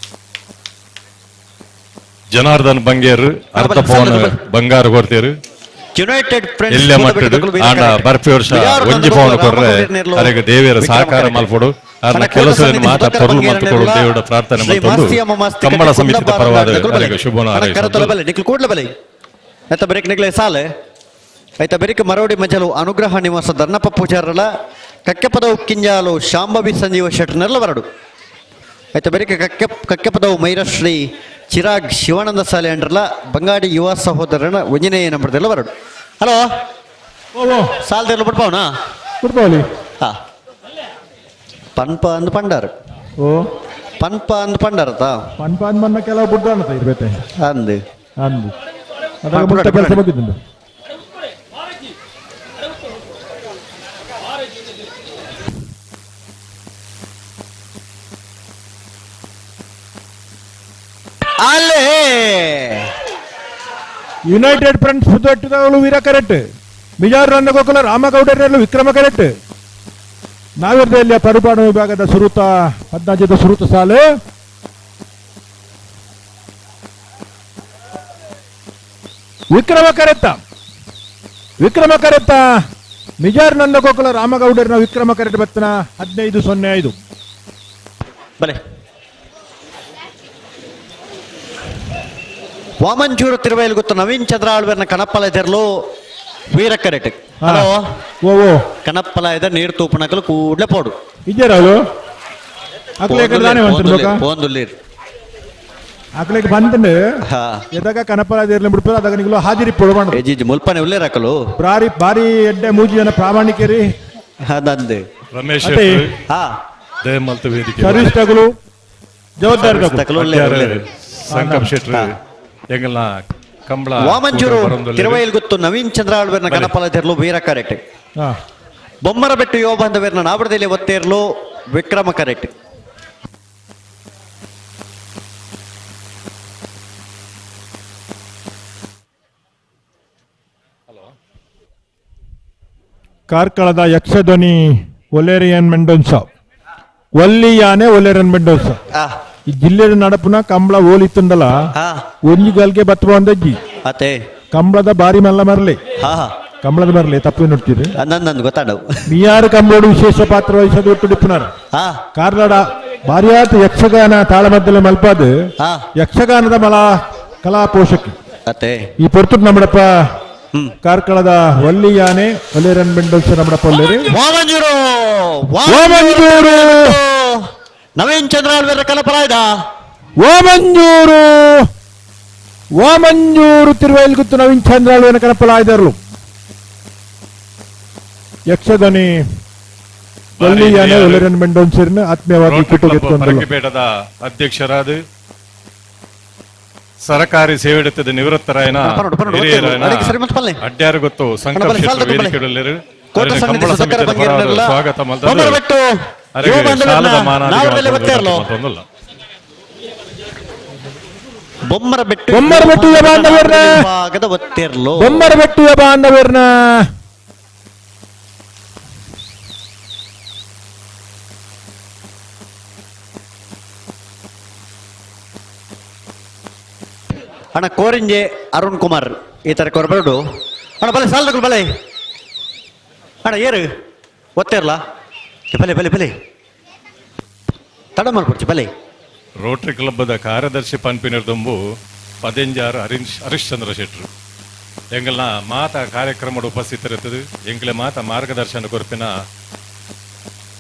ಜನಾರ್ದನ್ ಬಂಗೇರು ಅರ್ಧ ಭವನ ಬಂಗಾರ ಕೊಡ್ತೀರು ಎಲ್ಲ ಮಟ್ಟಡು ಆಂಡ ಬರ್ಪಿ ವರ್ಷ ಒಂಜಿ ಭವನ ಕೊರ್ರೆ ಅರೆಗೆ ದೇವಿಯರ ಸಹಕಾರ ಮಲ್ಪಡು ಅರ್ನ ಕೆಲಸವನ್ನು ಮಾತ ಪೊರುಳು ಮತ್ತು ಕೊಡು ದೇವರ ಪ್ರಾರ್ಥನೆ ಮತ್ತೊಂದು ಕಂಬಳ ಸಮಿತಿದ ಪರವಾದ ಅರೆಗೆ ಶುಭವನ್ನು ಹಾರೈಸೋದು. ಐತ ಬೆರಿಕ ಮರೋಡಿ ಮಜಲು ಅನುಗ್ರಹ ನಿವಾಸ ಧರ್ಣಪ್ಪ ಪೂಜಾರಲ ಕಕ್ಕೆಪದವು ಕಿಂಜಾಲು ಶಾಂಭವಿ ಸಂಜೀವ ಶೆಟ್ಟರ್ನೆಲ್ಲ ಬರಡು. ಐತ ಬೆರಿಕ ಕಕ್ಕೆಪದವು ಮೈರಶ್ರೀ ಚಿರಾಗ್ ಶಿವಾನಂದ ಸಾಲೆ ಅಂಡ್ರಲ್ಲ ಬಂಗಾಡಿ ಯುವ ಸಹೋದರನ ಒಂಜನೇಯ ನಂಬರ್ದೆಲ್ಲ ಬರಡು. ಹಲೋ ಸಾಲದೆಲ್ಲ ಬಿಡ್ಪಾವನಾ ಬಿಡ್ಪಾವಲಿ ಹಾ ಪನ್ಪ ಅಂದ್ ಪಂಡಾರು ಓ ಪನ್ಪ ಅಂದ್ ಪಂಡಾರತಾ ಪನ್ಪ ಅಂದ್ ಮನ್ನ ಕೆಲವು ಬುಡ್ಡಾನತ ಇರ್ಬೇತೆ ಅಂದು ಅಂದು ಅದಾಗ ಮುಟ್ಟ ಕೆಲಸ ಬಗ್ಗಿದ್ದು. ಅಲ್ಲೇ ಯುನೈಟೆಡ್ ಫ್ರಂಟ್ ಪುದುವೆಟ್ಟದವರು ವೀರ ಕರೆಕ್ಟ್, ಮಿಜಾರ್ ರಂದಗೋಕುಲ ರಾಮಗೌಡರಲ್ಲೂ ವಿಕ್ರಮ ಕರೆಕ್ಟ್. ನಾವಿರ್ದೆಯಲ್ಲಿ ಪರುಪಾಡು ವಿಭಾಗದ ಸುರುತ 14 ಸುರುತ ಸಾಲು. ವಿಕ್ರಮ ಕರೆತ್ತ ವಿಕ್ರಮ ಕರೆತ್ತ ಮಿಜಾರ್ ನಂದಗೋಕುಲ ರಾಮಗೌಡರನ ವಿಕ್ರಮ ಕರೆಕ್ಟ್ ಬತ್ತನ 15.05. ಬಲೆ ವಾಮಂಜೂರು ತಿರುವೈಲ್ ಗೊತ್ತು ನವೀನ್ ಚಂದ್ರ ಆಳ್ವೇರ್ನ ಕಣಪ್ಪಲ ಇದೆರ್ಲು ವೀರ ಕರೆಟ್. ಹಲೋ ಕಣಪ್ಪಲ ಇದ ನೀರು ತೂಪಣಕಲು ಕೂಡ್ಲೆ ಪೋಡು ಇಜ್ಜಾರು ಅಕ್ಲೆಗ್ ಬಂತಂಡು ಎದಾಗ ಕಣಪ್ಪಲ ಇರ್ಲಿ ಬಿಡ್ಪದ ಅದಾಗ ನಿಗಲು ಹಾಜಿರಿ ಪೋಡು ಮಾಡು ಏಜಿ ಮುಲ್ಪನೆ ಉಲ್ಲೇರ್ ಹಾಕಲು ಬಾರಿ ಬಾರಿ ಎಡ್ಡೆ ಮೂಜಿ ಜನ ಪ್ರಾಮಾಣಿಕರಿ ನಂದು ರಮೇಶ್ ಹಾ ದಯಮಲ್ತ ವೇದಿಕೆ ಸರ್ವಿಸ್ ತಗಲು ಜವಾಬ್ದಾರಿ ಸಂಕಪ್ ಶೆಟ್ರು ಎಂಗಲ್ನ ಕಂಬಳ ವಾಮಂಜೂರು ತಿರುವೈಲ್ ಗೊತ್ತು ನವೀನ್ ಚಂದ್ರ ಆಳ್ವೇರ್ನ ಕಣಪಲ ತೆರಲು ವೀರ ಕರೆಕ್ಟ್. ಬೊಮ್ಮರಬೆಟ್ಟು ಯುವ ಬಾಂಧವೇರ್ನ ನಾವಡದಲ್ಲಿ ಒತ್ತೇರ್ಲು ವಿಕ್ರಮ ಕರೆಕ್ಟ್. ಕಾರ್ಕಳದ ಯಕ್ಷಧ್ವನಿ ಒಲೇರಿಯನ್ ಮೆಂಡೋನ್ಸಾ ಒಲ್ಲಿಯಾನೆ ಒಲೇರಿಯನ್ ಮೆಂಡೋನ್ಸಾ ಈ ಜಿಲ್ಲೆಯ ನಡಪುನ ಕಂಬಳ ಓಲಿತ್ತುಂಡಲ ಒಂಜಿ ಗಲ್ಗೆ ಬತ್ತುವ ಅಂದಜ್ಜಿ ಅತೆ ಕಂಬಳದ ಬಾರಿ ಮಲ್ಲ ಮರಲಿ ಕಂಬಳದ ಮರಲಿ ತಪ್ಪು ನೋಡ್ತೀರಿ ಗೊತ್ತಾಡವು ಮಿಯಾರು ಕಂಬಳೋಡು ವಿಶೇಷ ಪಾತ್ರ ವಹಿಸೋದು ಒಟ್ಟು ಡಿಪ್ಪುನಾರ ಕಾರ್ಲಾಡ ಬಾರಿಯಾತ ಯಕ್ಷಗಾನ ತಾಳಮದ್ದಲೆ ಮಲ್ಪಾದು ಯಕ್ಷಗಾನದ ಮಲ ಕಲಾ ಪೋಷಕಿ ಈ ಪೊರ್ತು ನಮ್ಮಡಪ್ಪ ಕಾರ್ಕಳದ ಒಲ್ಲಿ ಯಾನೆ ಒಲೇರನ್ ಬೆಂಡೋಲ್ಸ ನಮ್ಮಡಪ್ಪ ಒಲ್ಲೇರಿ ವಾಮಂಜೂರು ವಾಮಂಜೂರು ನವೀನ್ ಚಂದ್ರ ಕಲಪರಾಯ್ದ ವಾಮಂಜೂರು ವಾಮಂಜೂರು ತಿರುವೈಲ್ಗುತ್ತು ನವೀನ್ ಚಂದ್ರಾಳು ಕನಪಲಾಯ್ದರ್ಲು ಯಕ್ಷಗಣಿ ಆತ್ಮೀಯವಾಗಿ ಪರಂಗಿಪೇಟದ ಅಧ್ಯಕ್ಷರಾದ ಸರಕಾರಿ ಸೇವೆಡುತ್ತದ ನಿವೃತ್ತರಾಯನ ಅಡ್ಯಾರು ಗೊತ್ತು ಸಂಕಲ್ಪ ವೇದಿಕೆಯಲ್ಲಿ ಸ್ವಾಗತ ಬೊಮ್ಮರಬೆಟ್ಟು ಬಾಂಧವರ್ನ ಅಣ್ಣ ಕೋರಿಂಜೆ ಅರುಣ್ ಕುಮಾರ್ ಈ ತರ ಕೊರಬೇಡು ಅಣ್ಣ ಬಲೆ ಸಾಲದಗಳು ಬಲೆ ಅಣ್ಣ ಏರು ಒತ್ತೇರ್ಲ ಬಲೆ ಬಲೆ ಬಲೆ ತಡ ಮಾಡ್ಕೊಡ್ಚಿ ಬಲೆ. ರೋಟರಿ ಕ್ಲಬ್ಬದ ಕಾರ್ಯದರ್ಶಿ ಪನ್ಪಿನರ್ ದುಂಬು ಪದೆಂಜಾರು ಹರಿಶ್ಚಂದ್ರ ಶೆಟ್ರು ಎಂಗಲ್ನ ಮಾತ ಕಾರ್ಯಕ್ರಮದ ಉಪಸ್ಥಿತರಿರ್ತದೆ. ಎಂಗಲ ಮಾತ ಮಾರ್ಗದರ್ಶನ ಕೊರಪಿನ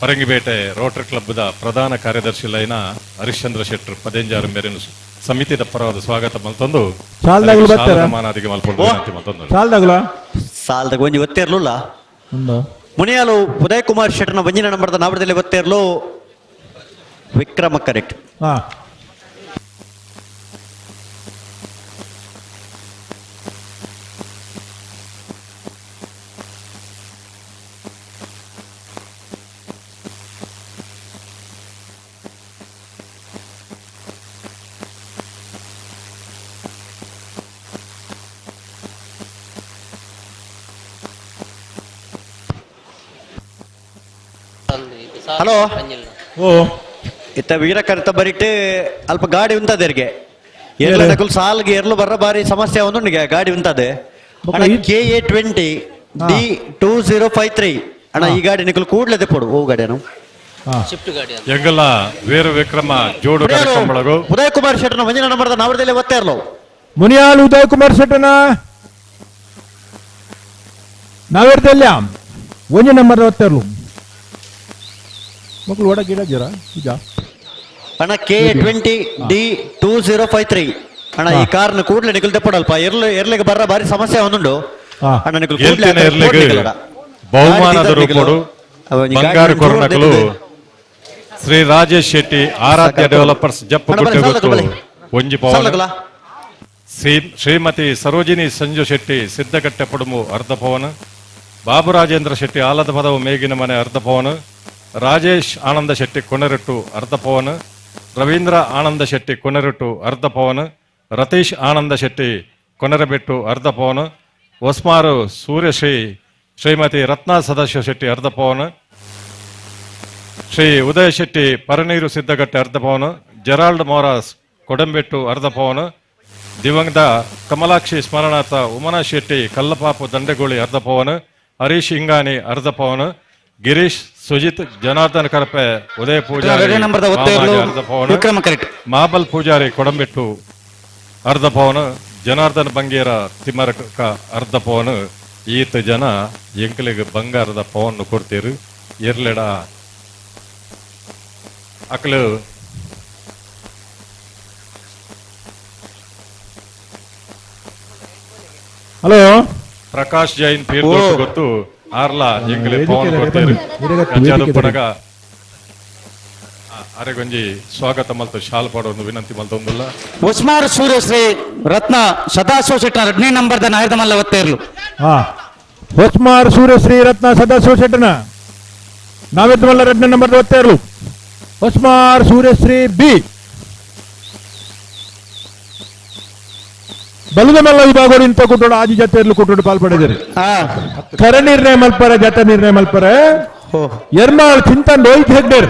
ಪರಂಗಿಪೇಟೆ ರೋಟರಿ ಕ್ಲಬ್ದ ಪ್ರಧಾನ ಕಾರ್ಯದರ್ಶಿ ಲೈನ ಹರಿಶ್ಚಂದ್ರ ಶೆಟ್ರು ಪದೆಂಜಾರು ಮೇರಿನ ಸಮಿತಿದ ಪರವಾದ ಸ್ವಾಗತ ಮಲ್ತೊಂದು ಮಾನಾದಿಗೆ ಮಲ್ಪೊಂದು ಸಾಲ್ದಾಗ ಒಂಜಿ ಒತ್ತೇರ್ಲುಲ್ಲ ಮುನಿಯಾಲು ಉದಯ್ ಕುಮಾರ್ ಶೆಟ್ಟರ್ನ ಒಂಜಿನ ನಂಬರ್ದ ನಾವರದಲ್ಲಿ ಒತ್ತೇರ್ಲು ವಿಕ್ರಮ ಕರೆಕ್ಟ್. ಹಲೋ ಓ ಇತ್ತ ವೀರ ಕರ್ತ ಬರಿಟ್ಟು ಅಲ್ಪ ಗಾಡಿ ಉಂತದೆರ್ಗೆ ಎರ್ಲು ಸಾಲ್ಗೆ ಎರ್ಲು ಬರ್ರ ಬಾರಿ ಸಮಸ್ಯೆ ಒಂದು ಗಾಡಿ ಉಂತದೆ. KA 20 D 2053 ಅಣ್ಣ ಈ ಗಾಡಿ ನಿಕಲ್ ಕೂಡ್ಲದೆ ಪೋಡು ಓ ಗಾಡಿ ಎಂಗಲ್ಲ ವೀರ ವಿಕ್ರಮ ಜೋಡು ಕಾರ್ಯಕ್ರಮಗಳು ಉದಯ್ ಕುಮಾರ್ ಶೆಟ್ಟನ ಮಂಜಿನ ನಂಬರ್ದ ನಾವರದಲ್ಲಿ ಒತ್ತೆ ಇರ್ಲೋ ಮುನಿಯಾಲ್ ಉದಯ್ ಕುಮಾರ್ ಶೆಟ್ಟನ ನಾವಿರ್ತಲ್ಲ ಒಂಜಿ ನಂಬರ್ ಒತ್ತೆ ಇರ್ಲು ಮಕ್ಕಳು ಒಡ ಗಿಡ ಜಿರ ಈಗ ಅಣ್ಣ KA 20 D 2053 ಅಣ್ಣ ಈ ಕಾರ್ನ ಕೂಡ್ಲೆ ನಿಕಲ್ ತೆಪ್ಪಡಲ್ಪ ಎರ್ಲು ಎರ್ಲಿಗೆ ಬರ್ರ ಬಾರಿ ಸಮಸ್ಯೆ ಒಂದುಂಡು ಅಣ್ಣ ನಿಕಲ್ ಕೂಡ್ಲೆ ಬಹುಮಾನದ ರೂಪಡು ಬಂಗಾರು ಕೊರನಕಲು ಶ್ರೀ ರಾಜೇಶ್ ಶೆಟ್ಟಿ ಆರಾಧ್ಯ ಡೆವಲಪರ್ಸ್ ಜಪ್ಪು ಗುಟ್ಟೆ ಒಂಜಿ ಪವನ, ಶ್ರೀಮತಿ ಸರೋಜಿನಿ ಸಂಜು ಶೆಟ್ಟಿ ಸಿದ್ದಕಟ್ಟೆ ಪಡುಮು ಅರ್ಧ ಪವನ, ಬಾಬು ರಾಜೇಂದ್ರ ಶೆಟ್ಟಿ ಆಲದ ಪದವು ಮೇಗಿನ ಮನೆ ಅರ್ಧ ಪವನ, ರಾಜೇಶ್ ಆನಂದ ಶೆಟ್ಟಿ ಕೊನರಟ್ಟು ಅರ್ಧ ಪವನ, ರವೀಂದ್ರ ಆನಂದ ಶೆಟ್ಟಿ ಕೊನರಟ್ಟು ಅರ್ಧ ಪವನ, ರತೀಶ್ ಆನಂದ ಶೆಟ್ಟಿ ಕೊನರಬೆಟ್ಟು ಅರ್ಧ ಪವನ, ಹೊಸ್ಮಾರು ಸೂರ್ಯಶ್ರೀ ಶ್ರೀಮತಿ ರತ್ನಾ ಸದಾಶಿವ ಶೆಟ್ಟಿ ಅರ್ಧ ಪವನ, ಶ್ರೀ ಉದಯ ಶೆಟ್ಟಿ ಪರನೀರು ಸಿದ್ದಗಟ್ಟೆ ಅರ್ಧ ಪವನ, ಜೆರಾಲ್ಡ್ ಮೋರಾಸ್ ಕೊಡಂಬೆಟ್ಟು ಅರ್ಧ ಪವನ, ದಿವಂಗತ ಕಮಲಾಕ್ಷಿ ಸ್ಮರಣಾರ್ಥ ಉಮನಾ ಶೆಟ್ಟಿ ಕಲ್ಲಪಾಪು ದಂಡೆಗೋಳಿ ಅರ್ಧ ಪವನ, ಹರೀಶ್ ಇಂಗಾನಿ ಅರ್ಧ ಪವನ, ಗಿರೀಶ್ ಸುಜಿತ್ ಜನಾರ್ದನ್ ಕರಪೆ ಉದಯ ಪೂಜಾರಿ ಅರ್ಧ ಪವನ, ಮಾಬಲ್ ಪೂಜಾರಿ ಕೊಡಂಬೆಟ್ಟು ಅರ್ಧ ಪವನ, ಜನಾರ್ದನ್ ಬಂಗೇರ ತಿಮ್ಮರಕ ಅರ್ಧ ಪವನ. ಈತ ಜನ ಎಂಕಲಿಗೆ ಬಂಗಾರದ ಪವನ್ ಕೊಡ್ತೀರು ಎರ್ಲೆಡ ಅಕಲು ಹಲೋ ಪ್ರಕಾಶ್ ಜೈನ್ ಪೀರ್ದೋಟು ಗೊತ್ತು ಆರ್ಲಾ ಎಂಕಲೆ ಪವನ್ ಕೊಡ್ತೀರು ಅಂಚಾದ ಅರೆಗೊಂಜಿ ಸ್ವಾಗತ ಮಲ್ತು ಶಾಲ್ ಪಾಡೊಂದು ವಿನಂತಿ ಮಲ್ತೊಂದುಲ್ಲ. ಉಸ್ಮಾರ್ ಸೂರ್ಯಶ್ರೀ ರತ್ನ ಸದಾಶಿವ ಶೆಟ್ಟನ ಎರಡನೇ ನಂಬರ್ದ ನಾಯರ್ದ ಮಲ್ಲ ಒತ್ತೇರ್ಲು. ಹೊಸ್ಮಾರ್ ಸೂರ್ಯಶ್ರೀ ರತ್ನ ಸದಾಶಿವ ಶೆಟ್ಟನ ನಾವೆದ್ದ ಮಲ್ಲ ಎರಡನೇ ನಂಬರ್ದ ಒತ್ತೇರ್ಲು. ಹೊಸ್ಮಾರ್ ಸೂರ್ಯಶ್ರೀ ಬಿ ಬಲದ ಮಲ್ಲ ವಿಭಾಗಗಳು ಇಂತ ಕುಟ್ಟೋಡು ಆಜಿ ಜತೆಯರ್ಲು ಕುಟ್ಟೋಡು ಪಾಲ್ಪಡೆದಿರಿ. ಕರ ನಿರ್ಣಯ ಮಲ್ಪರ ಜತ ನಿರ್ಣಯ ಮಲ್ಪರ ಎರ್ಮಾಳ್ ಚಿಂತನ್ ರೋಹಿತ್ ಹೆಗ್ಡೇರ್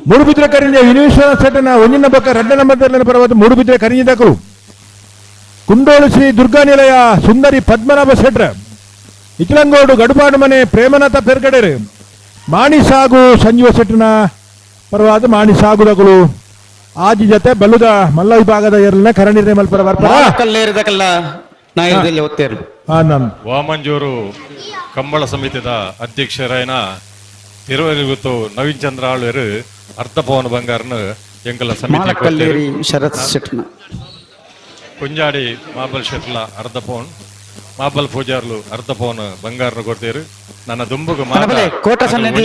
ಮೂಡುಬಿದ್ರೆ ಕರಿಂಜ ವಿನೀಶ್ವರ ಸೆಟ್ಟನ ಒಂಜಿನ ಬಕ್ಕ ಎರಡನೇ ನಂಬರ್ ಪರವಾದ ಮೂಡುಬಿದ್ರೆ ಕರಿಂಜದಕರು ಕುಂಡೋಳು ಶ್ರೀ ದುರ್ಗಾ ನಿಲಯ ಸುಂದರಿ ಪದ್ಮನಾಭ ಶೆಟ್ರ ಇಚಲಂಗೋಡು ಗಡುಪಾಡು ಮನೆ ಪ್ರೇಮನಾಥ ಪೆರ್ಗಡೆರು ಮಾಣಿ ಸಾಗು ಸಂಜೀವ ಶೆಟ್ಟನ ಪರವಾದ ಮಾಣಿ ಸಾಗುದಗಳು ಆಜಿ ಜೊತೆ ಬಲುದ ಮಲ್ಲ ವಿಭಾಗದ ಎರಡನೇ ಕರ ನಿರ್ಣಯ ಮಲ್ಪರ ಬರ್ಪರ ವಾಮಂಜೂರು ಕಂಬಳ ಸಮಿತಿದ ಅಧ್ಯಕ್ಷರಾಯನ ತಿರುವರಿಗುತ್ತು ನವೀನ್ ಚಂದ್ರ ಆಳ್ವೇರು ಅರ್ಧ ಪವನ ಬಂಗಾರನ ಎಂಕಲ ಸಮಿತಿ ಶರತ್ ಶೆಟ್ಟನ ಕುಂಜಾಡಿ ಮಾಬಲ್ ಶೆಟ್ಲ ಅರ್ಧ ಪೌನ್, ಮಾಬಲ್ ಪೂಜಾರ್ಲು ಅರ್ಧ ಪೌನ್ ಬಂಗಾರನ ಕೊಡ್ತೀರು. ನನ್ನ ದುಂಬುಗು ಮನಬಲೆ ಕೋಟ ಸನ್ನಿಧಿ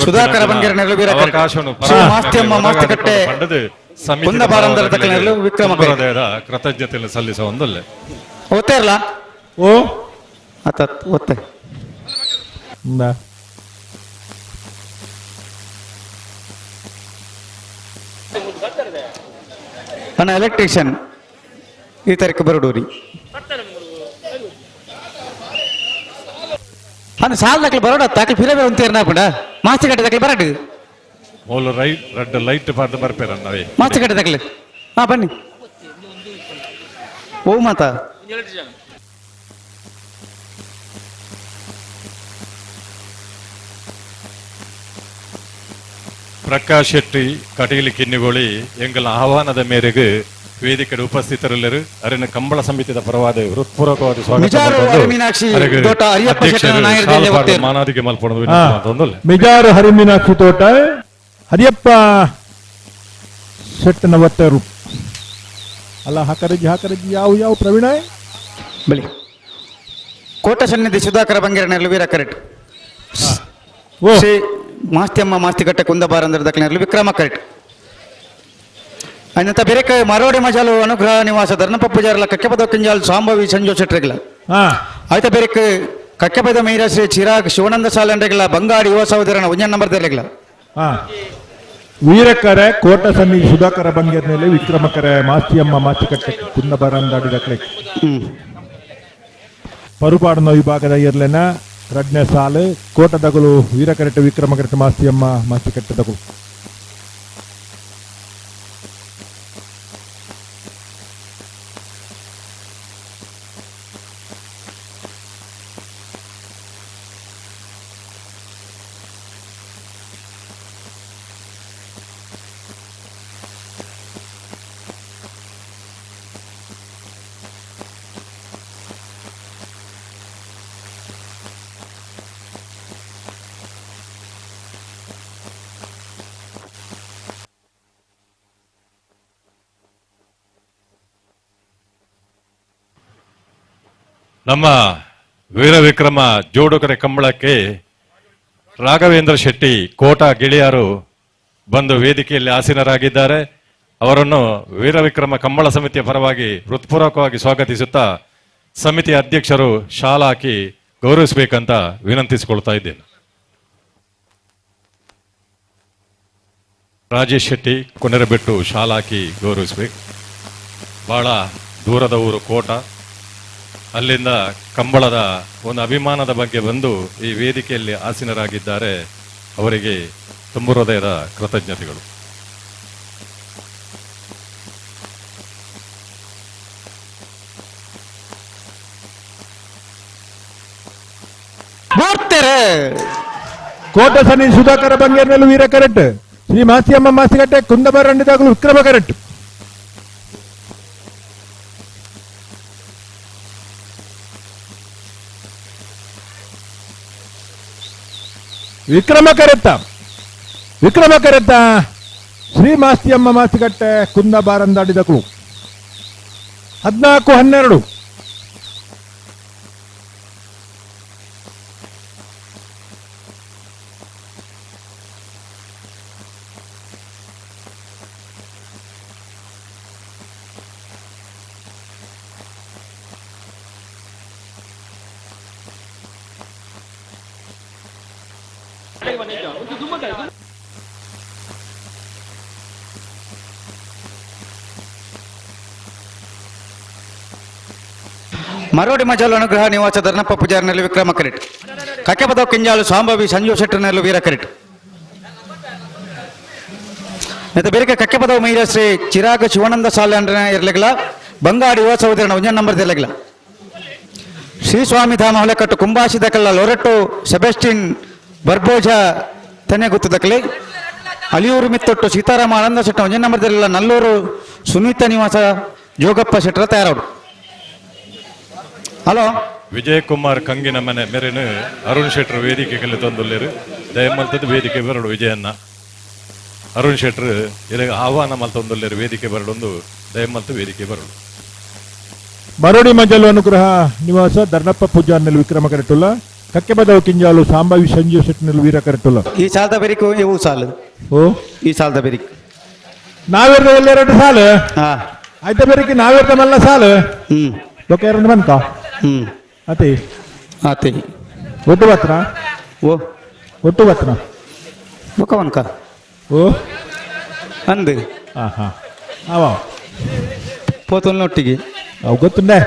ಸುಧಾಕರ ಬಂಗೇರ ನೆರಳು ವೀರ ಕರೆಟ್. ಅವಕಾಶವನ್ನು ಶ್ರೀ ಮಾಸ್ತಿಯಮ್ಮ ಮಾಸ್ತಿಕಟ್ಟೆ ಪಂಡದು ಸಮಿತಿ ಕುಂದ ಬಾರಂದರ ದಕ್ಕನೆರಳು ವಿಕ್ರಮ ಕರೆಟ್. ಹೃದಯದ ಕೃತಜ್ಞತೆಯನ್ನು ಸಲ್ಲಿಸುವ ಒಂದಲ್ಲೇ. ಓದ್ತಾ ಇರಲ್ಲ? ಓ ಆತ ಓದ್ತೆ. ಅಣ್ಣ ಎಲೆಕ್ಟ್ರಿಷಿಯನ್ ಈ ತಾರೀಕು ಬರಡೂರಿ. ಅಣ್ಣ ಸಾಲ ದಾಖಲೆ ಬರೋಡ ತಾಕಲಿ ಫಿರೇ ಬೇರೆ ಒಂತೇರ್ನ ಪುಂಡ ಮಾಸ್ತಿ ಕಟ್ಟೆ ದಾಖಲೆ ಬರಡು. ಮೂಲ ರೈಟ್ ರೆಡ್ ಲೈಟ್ ಪಾಡ್ದು ಬರ್ಪೇರ ನಾವೇ. ಮಾಸ್ತಿ ಕಟ್ಟೆ ದಾಖಲೆ. ಹಾ ಬನ್ನಿ. ಓ ಮಾತಾ. ಪ್ರಕಾಶ್ ಶೆಟ್ಟಿ ಕಟೀಲು ಕಿನ್ನಿಗೋಳಿ ಎಂಗಲ ಆಹ್ವಾನದ ಮೇರೆಗೆ ವೇದಿಕೆ ಉಪಸ್ಥಿತರೆಲ್ಲರೂ ಅರಿನ ಕಂಬಳ ಸಮಿತಿಯ ಪರವಾದ ಹೃತ್ಪೂರ್ವಕವಾದ ಸ್ವಾಗತ ಮಿಜಾರು ಮಾಡಿಕೊಂಡು ಹರಿಮೀನಾಕ್ಷಿ ಅರೆಗೆ ತೋಟ ಹರಿಯಪ್ಪ ಅಧ್ಯಕ್ಷರು ಶೆಟ್ಟರ ನಾಯರ್ ಶಾಲು ದೇವ ಪಾಡ್ದು ಒತ್ತೇರು. ಮಾನಾದಿಗೆ ಮಲ್ಪೊಂದು ವಿನಂತಿ ಮಾಡ್ತೊಂದುಲ್ಲೆ. ಮಿಜಾರು ಹರಿಮೀನಾಕ್ಷಿ ತೋಟ ಹರಿಯಪ್ಪ ಶೆಟ್ಟನ ಒತ್ತೇರು. ಅಲ್ಲ ಹಾಕರಜ್ಜಿ ಹಾಕರಜ್ಜಿ ಯಾವ ಯಾವ ಪ್ರವೀಣ ಬಲಿ ಕೋಟ ಸನ್ನಿಧಿ ಸುಧಾಕರ ಬಂಗೇರ ನೆರಳು ವೀರ ಕರೆಟ್. ಶ್ರೀ ಮಾಸ್ತಿಯಮ್ಮ ಮಾಸ್ತಿಕಟ್ಟೆ ಕುಂದ ಬಾರಂದರ ದಕ್ಕನೆರಳು ವಿಕ್ರಮ ಕರೆಟ್. ಅನಂತ ಬೇರೆ ಮರೋಡಿ ಮಜಾಲು ಅನುಗ್ರಹ ನಿವಾಸ ಧರ್ಮಪ್ಪ ಪೂಜಾರಲ ಕಕ್ಕೆಪದ ಕಿಂಜಾಲ್ ಸಾಂಬವಿ ಸಂಜೋ ಶೆಟ್ರಿಗಳ. ಆಯ್ತ ಬೇರೆ ಕಕ್ಕೆಪದ ಮೈರ ಶ್ರೀ ಚಿರಾಗ್ ಶಿವಾನಂದ ಸಾಲಂಡ್ರಿಗಳ ಬಂಗಾಡಿ ಯುವ ಸಹೋದರನ ಒಂಜನ್ ನಂಬರ್ ದರ್ಲಿಗಳ. ವೀರಕರೆ ಕೋಟ ಸನ್ನಿ ಸುಧಾಕರ ಬಂಗೇರ್ನಲ್ಲಿ ವಿಕ್ರಮಕರೆ ಮಾಸ್ತಿಯಮ್ಮ ಮಾಸ್ತಿಕಟ್ಟೆ ಕುಂದ ಬಾರಂದಾಡಿ ದಕ್ಕಲೆ. ಪರುಪಾಡನ ವಿಭಾಗದ ಇರ್ಲೆನ ರಡ್ನೆ ಸಾಲು ಕೋಟದಗಳು ವೀರಕರೆಟ ವಿಕ್ರಮಕರೆಟ ಮಾಸ್ತಿಯಮ್ಮ ಮಾಸ್ತಿಕಟ್ಟೆದಗಳು. ನಮ್ಮ ವೀರವಿಕ್ರಮ ಜೋಡುಕರೆ ಕಂಬಳಕ್ಕೆ ರಾಘವೇಂದ್ರ ಶೆಟ್ಟಿ ಕೋಟ ಗೆಳೆಯರು ಬಂದು ವೇದಿಕೆಯಲ್ಲಿ ಆಸೀನರಾಗಿದ್ದಾರೆ. ಅವರನ್ನು ವೀರವಿಕ್ರಮ ಕಂಬಳ ಸಮಿತಿಯ ಪರವಾಗಿ ಹೃತ್ಪೂರ್ವಕವಾಗಿ ಸ್ವಾಗತಿಸುತ್ತಾ ಸಮಿತಿಯ ಅಧ್ಯಕ್ಷರು ಶಾಲ ಹಾಕಿ ಗೌರವಿಸಬೇಕಂತ ವಿನಂತಿಸಿಕೊಳ್ತಾ ಇದ್ದೇನೆ. ರಾಜೇಶ್ ಶೆಟ್ಟಿ ಕೊನೆರಬೆಟ್ಟು ಶಾಲ ಹಾಕಿ ಗೌರವಿಸಬೇಕು. ಬಹಳ ದೂರದ ಊರು ಕೋಟ, ಅಲ್ಲಿಂದ ಕಂಬಳದ ಒಂದು ಅಭಿಮಾನದ ಬಗ್ಗೆ ಬಂದು ಈ ವೇದಿಕೆಯಲ್ಲಿ ಆಸೀನರಾಗಿದ್ದಾರೆ. ಅವರಿಗೆ ತುಂಬು ಹೃದಯದ ಕೃತಜ್ಞತೆಗಳು. ಬರ್ತಾರೆ. ಕೋಟ ಸನಿ ಸುಧಾಕರ ಬಂಗೇರ್ನಲ್ಲಿ ವೀರ ಕರೆಕ್ಟ್, ಶ್ರೀ ಮಾಸಿಯಮ್ಮ ಮಾಸಿಗಟ್ಟೆ ಕುಂದಬರಂಡಿದಾಗಲೂ ವಿಕ್ರಮ ಕರೆಕ್ಟ್. ವಿಕ್ರಮ ಕರೆತ್ತ, ವಿಕ್ರಮ ಕರೆತ್ತ ಶ್ರೀ ಮಾಸ್ತಿಯಮ್ಮ ಮಾಸಿಗಟ್ಟೆ ಕುಂದ ಬಾರಂದಾಡಿದಕಳು. 14-12. ಮರೋಡಿ ಮಜಾಲು ಅನುಗ್ರಹ ನಿವಾಸ ಧರ್ಮಪ್ಪ ಪೂಜಾರಿನಲ್ಲಿ ವಿಕ್ರಮ ಕರೆಟ್. ಕಕ್ಕೆಪದ ಕಿಂಜಾಲು ಸಾಂಬವಿ ಸಂಜು ಶೆಟ್ಟರ್ನಲ್ಲಿ ವೀರ ಕರೆಟ್. ಮತ್ತೆ ಬೇರೆ ಕಕ್ಕೆಪದ ಮಹಿಳಾ ಶ್ರೀ ಚಿರಾಗ್ ಶಿವಾನಂದ ಸಾಲೆ ಇರ್ಲಿಲ್ಲ, ಬಂಗಾಡಿ ಯುವ ಸಹೋದರನ ಒಂಜನ್ ನಂಬರ್ ಇರ್ಲಿಲ್ಲ. ಶ್ರೀ ಸ್ವಾಮಿ ಧಾಮ ಹೊಲೆಕಟ್ಟು ಕುಂಬಾಸಿ ದಕಲ್ಲ ಲೊರೆಟ್ಟು ಸೆಬೆಸ್ಟಿನ್ ಬರ್ಬೋಜ ತೆನೆ ಗುತ್ತು ದಕಲಿ. ಅಲಿಯೂರು ಮಿತ್ತೊಟ್ಟು ಸೀತಾರಾಮ ಆನಂದ ಶೆಟ್ಟ ಒಂಜನ್ ನಂಬರ್ ಇರಲಿಲ್ಲ. ನಲ್ಲೂರು ಸುನೀತ ನಿವಾಸ ಜೋಗಪ್ಪ ಶೆಟ್ಟರ ತಯಾರವರು. ಹಲೋ ವಿಜಯ್ ಕುಮಾರ್ ಕಂಗಿನ ಮನೆ ಮೇರೆನು ಅರುಣ್ ಶೆಟ್ಟರ್ ವೇದಿಕೆಗೆ ತಂದುಲ್ಲೇರು. ದಯಮಲ್ತದ ವೇದಿಕೆ ಬರಡು ವಿಜಯನ್ನ ಅರುಣ್ ಶೆಟ್ಟರ್ ಇರ ಆಹ್ವಾನ ಮಲ್ತೊಂದುಲ್ಲೇರು ವೇದಿಕೆ ಬರಡೊಂದು ದಯಮಲ್ತ ವೇದಿಕೆ ಬರಡು. ಮರೋಡಿ ಮಜಲು ಅನುಗ್ರಹ ನಿವಾಸ ಧರ್ಣಪ್ಪ ಪೂಜಾರ್ನಲ್ಲಿ ವಿಕ್ರಮ ಕರೆಟುಲ್ಲ. ಕಕ್ಕೆಬದವು ಕಿಂಜಾಲು ಸಾಂಬಾವಿ ಸಂಜೀವ್ ಶೆಟ್ಟಿನಲ್ಲಿ ವೀರ ಕರೆಟುಲ್ಲ. ಈ ಸಾಲದ ಬೆರಿಕು ಇವು ಸಾಲು. ಓ ಈ ಸಾಲದ ಬೆರಿಕ್ ನಾವೇರ್ದ ಎಲ್ಲೆರಡು ಸಾಲು ಆಯ್ತಾ ಬೆರಿಕೆ ನಾವೇರ್ದ ಮಲ್ಲ ಸಾಲು ಬೊಕ್ಕ ಎರಡು ಬಂತ ಅತಿ ಅತಿ ಒಟ್ಟು ಬತ್ರ ಓ ಒಟ್ಟು ಬತ್ರ ಬೊಕ್ಕ ವನ್ಕ ಓ ಅಂದು ಹಾ ಹಾ ಆವ ಪೋತೊಲ್ನೊಟ್ಟಿಗೆ ಅವು ಗೊತ್ತುಂಡೆ.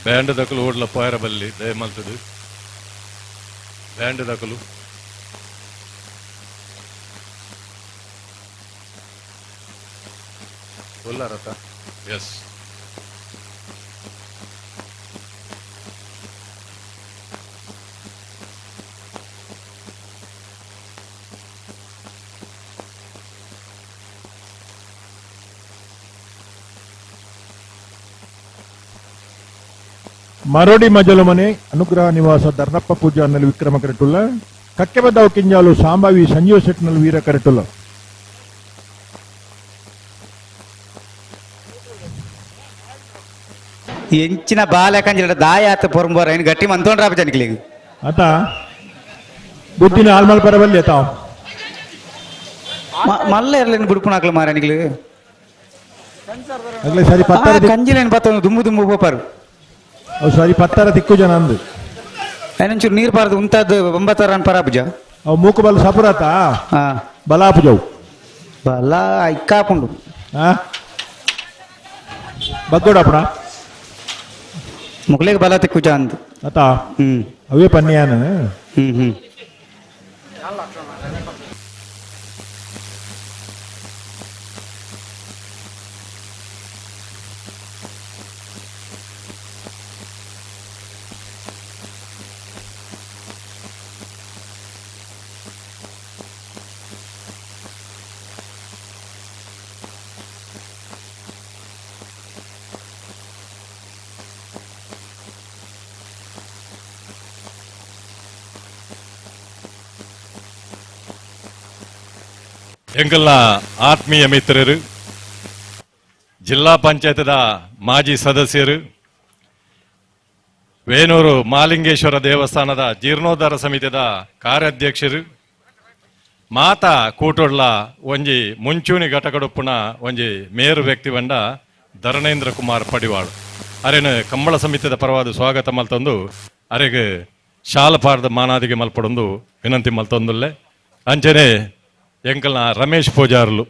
ಬ್ಯಾಂಡ್ ದಕಲು ಓಡ್ಲ ಪೋಯರ ಬಲ್ಲಿ ದಯಮಲ್ತದು ಬ್ಯಾಂಡ್ ದಕಲು ಒಲ್ಲಾರತ ಎಸ್ ಮರೋಡಿ ಮಜಲು ಮನೆ ಅನುಗ್ರಹ ನಿವಾಸ ಧರ್ಣಪ್ಪ ಪೂಜಾರ್ನಲ್ಲಿ ವಿಕ್ರಮ ಕರೆಟುಲ್ಲ. ಕಕ್ಕೆಬದವು ಕಿಂಜಾಲು ಸಾಂಬಾವಿ ಸಂಜೀವ್ ಶೆಟ್ಟಿನಲ್ಲಿ ವೀರ ಕರೆಟುಲ್ಲ. ಎಂಚಿನ ಬಾಲೆ ಕಂಜಿಲ ದಾಯ ಆತ ಪೊರಂಬೋರ ಏನು ಗಟ್ಟಿ ಮಂತೊಂಡ್ರಾಪ ಜನಕ್ಲಿಗೆ ಆತ ಬುದ್ಧಿನ ಆಲ್ಮಲ್ ಪರಬಲ್ಲಿ ತಾವು ಮಲ್ಲ ಇರಲೇನು ಬುಡ್ಪುಣಾಕ್ಲು ಮಾರ ನಿಕ್ಲು ಅಗ್ಲೆ ಸರಿ ಪತ್ತರ ಕಂಜಿಲೇನು ಪತ್ತ ದುಂಬು ದುಂಬು ಪೋಪಾರು. ಅವು ಸರಿ ಪತ್ತರ ತಿಕ್ಕು ಜನ ಅಂದು ಏನೊಂಚೂರು ನೀರು ಪಾರದು ಉಂತಾದ್ದು ಒಂಬತ್ತರ ಅನ್ ಪರಾಪುಜ ಅವು ಮೂಕು ಬಲ ಸಪುರಾತ ಬಲಾಪುಜವು ಬಲ ಇಕ್ಕಾಪುಂಡು ಬಗ್ಗೋಡಪ್ಪಣ ಮುಕ್ಲೇಗೆ ಬಲ ತಿಕ್ಕುಜ ಅಂದು ಅತ ಅವೇ ಪನ್ಯಾನ. ಹ್ಮ್ ಹ್ಮ್ ಎಂಗಲ್ನ ಆತ್ಮೀಯ ಮಿತ್ರರು, ಜಿಲ್ಲಾ ಪಂಚಾಯತ್ದ ಮಾಜಿ ಸದಸ್ಯರು, ವೇಣೂರು ಮಾಲಿಂಗೇಶ್ವರ ದೇವಸ್ಥಾನದ ಜೀರ್ಣೋದ್ಧಾರ ಸಮಿತಿಯ ಕಾರ್ಯಾಧ್ಯಕ್ಷರು, ಮಾತಾ ಕೂಟೊಡ್ಲ ಒಂಜಿ ಮುಂಚೂಣಿ ಘಟಕಡೊಪ್ಪುನ ಒಂಜಿ ಮೇರು ವ್ಯಕ್ತಿ ಬಂಡ ಧರಣೇಂದ್ರ ಕುಮಾರ್ ಪಡಿವಾಳು ಅರೆನ ಕಂಬಳ ಸಮಿತಿಯ ಪರವಾದ ಸ್ವಾಗತ ಮಲ್ತೊಂದು ಅರೆಗೆ ಶಾಲಪಾರದ ಮಾನಾದಿಗೆ ಮಲ್ಪಡೊಂದು ವಿನಂತಿ ಮಲ್ತೊಂದುಲ್ಲೆ. ಅಂಚನೆ ಎಂಕಲ್ನ ರಮೇಶ್ ಪೂಜಾರ್ಲು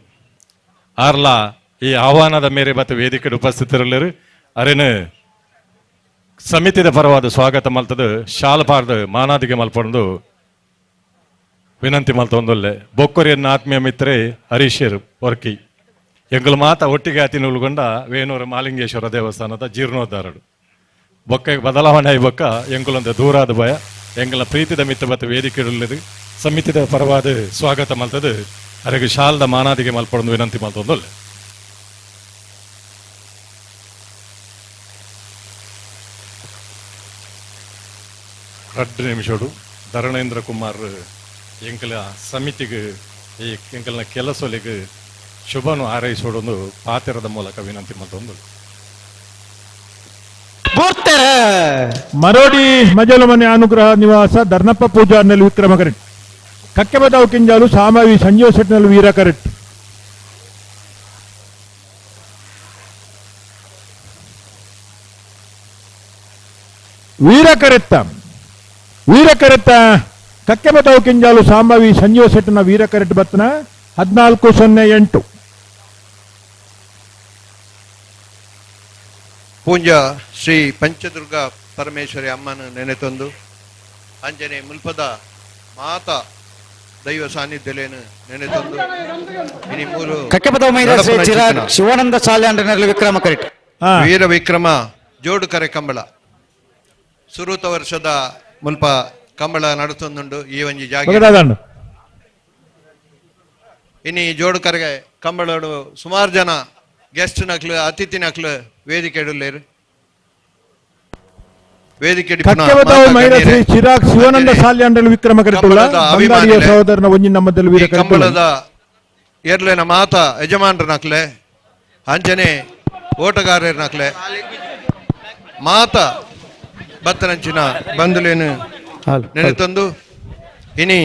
ಆರ್ಲ ಈ ಆಹ್ವಾನದ ಮೇರೆ ಮತ್ತು ವೇದಿಕೆ ಉಪಸ್ಥಿತರಲ್ಲರು ಅರೆನ ಸಮಿತಿದ ಪರವಾದ ಸ್ವಾಗತ ಮಲ್ತದು ಶಾಲಪಾರದ ಮಾನಾದಿಗೆ ಮಲ್ಪೊಂದು ವಿನಂತಿ ಮಲ್ತೊಂದುಲ್ಲೆ. ಬೊಕ್ಕೊರಿಯನ್ನ ಆತ್ಮೀಯ ಮಿತ್ರೆ ಹರೀಶರು ವರ್ಕಿ ಎಂಕಲ್ ಮಾತ ಒಟ್ಟಿಗೆ ಅತಿ ನುಲ್ಗೊಂಡ ವೇಣೂರು ಮಾಲಿಂಗೇಶ್ವರ ದೇವಸ್ಥಾನದ ಜೀರ್ಣೋದ್ಧಾರಡು ಬೊಕ್ಕ ಬದಲಾವಣೆ ಬೊಕ್ಕ ಎಂಕುಲಂತ ದೂರಾದ ಭಯ ಎಂಕಲ್ನ ಪ್ರೀತಿದ ಮಿತ್ರ ಮತ್ತು ವೇದಿಕೆ ಸಮಿತಿದ ಪರವಾದ ಸ್ವಾಗತ ಮಲ್ತದು ಅರೆಗೆ ಶಾಲದ ಮಾನಾದಿಗೆ ಮಲ್ಪೊಂದು ವಿನಂತಿ ಮಲ್ತೊಂದುಲ್ಲೆ. ರಡ್ಡು ನಿಮಿಷಡು ಧರಣೇಂದ್ರ ಕುಮಾರ್ ಎಂಕಲ ಸಮಿತಿಗೆ ಈ ಎಂಕಲ್ನ ಕೆಲಸೊಲಿಗೆ ಶುಭನು ಹಾರೈಸೋಡೊಂದು ಪಾತಿರದ ಮೂಲಕ ವಿನಂತಿ ಮಲ್ತೊಂದು. ಮರೋಡಿ ಮಜಲು ಮನೆ ಅನುಗ್ರಹ ನಿವಾಸ ಧರ್ಣಪ್ಪ ಪೂಜಾರ್ನಲ್ಲಿ ವಿಕ್ರಮ ಕರೆಟ್. ಕಕ್ಕೆಬದಾವು ಕಿಂಜಾಲು ಸಾಮಾವಿ ಸಂಜೀವ್ ಶೆಟ್ಟಿನಲ್ಲಿ ವೀರ ಕರೆಟ್. ವೀರಕರೆತ್ತ ವೀರಕರೆತ್ತ ಕಕ್ಕೆಬತಾವು ಕಿಂಜಾಲು ಸಾಂಬಾವಿ ಸಂಜೀವ ಶೆಟ್ಟನ ವೀರಕರೆಟ್ ಬತ್ತನ 14-08. ಪೂಂಜಾ ಶ್ರೀ ಪಂಚದುರ್ಗ ಪರಮೇಶ್ವರಿ ಅಮ್ಮನ ನೆನೆತೊಂದು ಅಂಜನೆ ಮುಲ್ಪದ ಮಾತಾ ದೈವ ಸಾನ್ನಿಧ್ಯಲೇನು ನೆನೆತೊಂದು ಇನಿ ಮೂರು ಕಕ್ಕೆಪದವು ಮೈದ ಶ್ರೀ ಚಿರಾಗ್ ಶಿವಾನಂದ ಸಾಲ್ಯಾಂಡ್ರನಲ್ಲಿ ವಿಕ್ರಮ ಕರೆಟ್ ವೀರ ವಿಕ್ರಮ ಜೋಡು ಕರೆ ಕಂಬಳ ಸುರೂತ ವರ್ಷದ ಮುಲ್ಪ ಕಂಬಳ ನಡತೊಂದುಂಡು ಈ ಒಂಜಿ ಜಾಗ. ಇನಿ ಜೋಡು ಕರೆಗೆ ಕಂಬಳೋಡು ಸುಮಾರು ಜನ ಗೆಸ್ಟ್ ನಕ್ಲು ಅತಿಥಿ ನಕ್ಲು ವೇದಿಕೆ ಇಡುಲ್ಲೇರು. ವೇದಿಕೆ ಶ್ರೀ ಚಿರಾಗ್ ಶಿವಾನಂದ ಸಾಲ್ಯಾಂಡ್ರಲ್ಲಿ ವಿಕ್ರಮ ಕರೆಟುಲ್ಲ ಸಹೋದರನ ಒಂಜಿ ನಮ್ಮದಲ್ಲಿ ವೀರ ಕಂಬಳದ ಎರ್ಲೆನ ಮಾತಾ ಯಜಮಾನ್ರ ನಕ್ಲೆ ಅಂಜನೆ ಓಟಗಾರರ ನಕ್ಲೆ ಮಾತಾ ಬತ್ತನಂಚಿನ ಬಂಧುಲೇನು ನೆನೆತಂದು ಇನಿ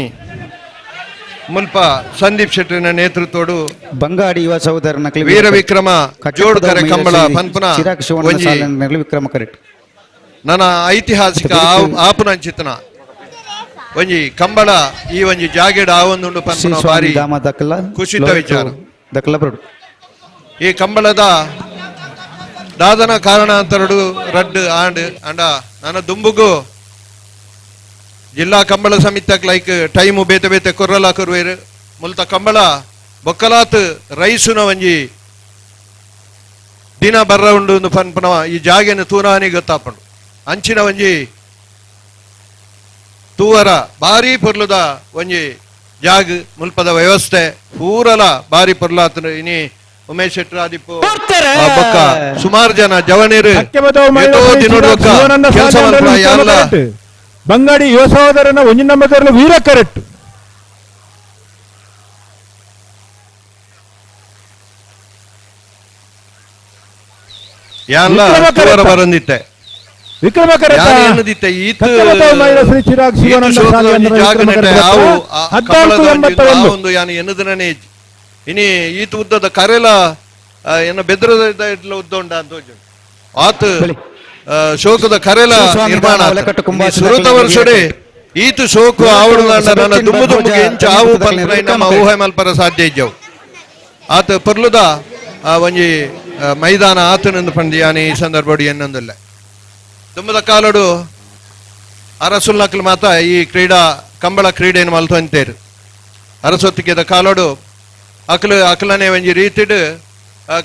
ಮುಲ್ಪ ಸಂದೀಪ್ ಶೆಟ್ಟಿನ ನೇತೃತ್ವಡು ಬಂಗಾಡಿ ಯುವ ಸಹೋದರನ ವೀರ ವಿಕ್ರಮ ಜೋಡು ಕರೆ ಕಂಬಳ ಪನ್ಪುನ ವಿಕ್ರಮ ಕರೆಟ್ ನನ್ನ ಐತಿಹಾಸಿಕ ಆಪುನಂಚಿತನ ಒಂಜಿ ಕಂಬಳ ಈ ಒಂಜಿ ಜಾಗೆಡ್ ಆವೊಂದುಂಡು ಪನ್ಪುನ ಬಾರಿ ಖುಷಿತ ವಿಚಾರ. ಈ ಕಂಬಳದ ದಾದನ ಕಾರಣಾಂತರಡು ರಡ್ಡು ಆಂಡ್ ಅಂಡ ನನ್ನ ದುಂಬುಗು ಜಿಲ್ಲಾ ಕಂಬಳ ಸಮಿತಿಗೆ ಲೈಕ್ ಟೈಮು ಬೇತೆ ಬೇತೆ ಕೊರ್ರಲ ಕೊರುವೇರು ಮುಲ್ತ ಕಂಬಳ ಬೊಕ್ಕಲಾತ್ ರೈಸುನ ಒಂಜಿ ದಿನ ಬರ್ರ ಉಂಡು ಪನ್ಪುನ ಈ ಜಾಗೆನ ತೂನಾನಿ ಗೊತ್ತಾಪಂಡು ಅಂಚಿನ ಒಂಜಿ ತೂವರ ಬಾರಿ ಪೊರ್ಲುದ ಒಂಜಿ ಜಾಗ್ ಮುಲ್ಪದ ವ್ಯವಸ್ಥೆ ಪೂರಲ ಬಾರಿ ಪೊರ್ಲಾತನ ಇನಿ ಉಮೇಶ್ ಶೆಟ್ಟರ್ ಆದಿಪ್ಪು ಬೊಕ್ಕ ಸುಮಾರು ಜನ ಜವನೀರು ಕೆಲಸ ಮಲ್ಪುನ ಬಂಗಾಡಿ ಯುವ ಸಹೋದರನ ಒಂಜಿ ನಂಬರ್ ವೀರ ಕರೆಕ್ಟ್. ಬರಂದಿತ್ತೆ ವಿಕ್ರಮ ಇನಿ ಈತ ಉದ್ದದ ಕರೆಲ ಏನ ಬೆದ್ರದ ಉದ್ದ ಉಂಡ ಅಂತ ಆತ ಶೋಕದ ಕರೆಲ ನಿರ್ಮಾಣ ಸುರುತ ವರ್ಷಡೆ ಈತ ಶೋಕು ಆವಡು ನನ್ನ ದುಂಬು ದುಂಬುಗೆ ಇಂಚ ಆವು ಪನ್ಪುನ ನಮ್ಮ ಊಹೆ ಮಲ್ಪರ ಸಾಧ್ಯ ಇಜ್ಜವು ಆತ ಪೊರ್ಲುದ ಒಂಜಿ ಮೈದಾನ ಆತನಂದು ಪಂಡಿ ಯಾನಿ ಈ ಸಂದರ್ಭಡು ಎನ್ನೊಂದಿಲ್ಲ. ದುಂಬದ ಕಾಲಡು ಅರಸುಲ್ನಕ್ಲು ಮಾತ ಈ ಕ್ರೀಡಾ ಕಂಬಳ ಕ್ರೀಡೆಯನ್ನು ಮಲ್ತೊಂತೇರು ಅರಸೊತ್ತಿಗೆದ ಕಾಲಡು ಅಕ್ಲು ಅಕ್ಲನೆ ಒಂಜಿ ರೀತಿಡ್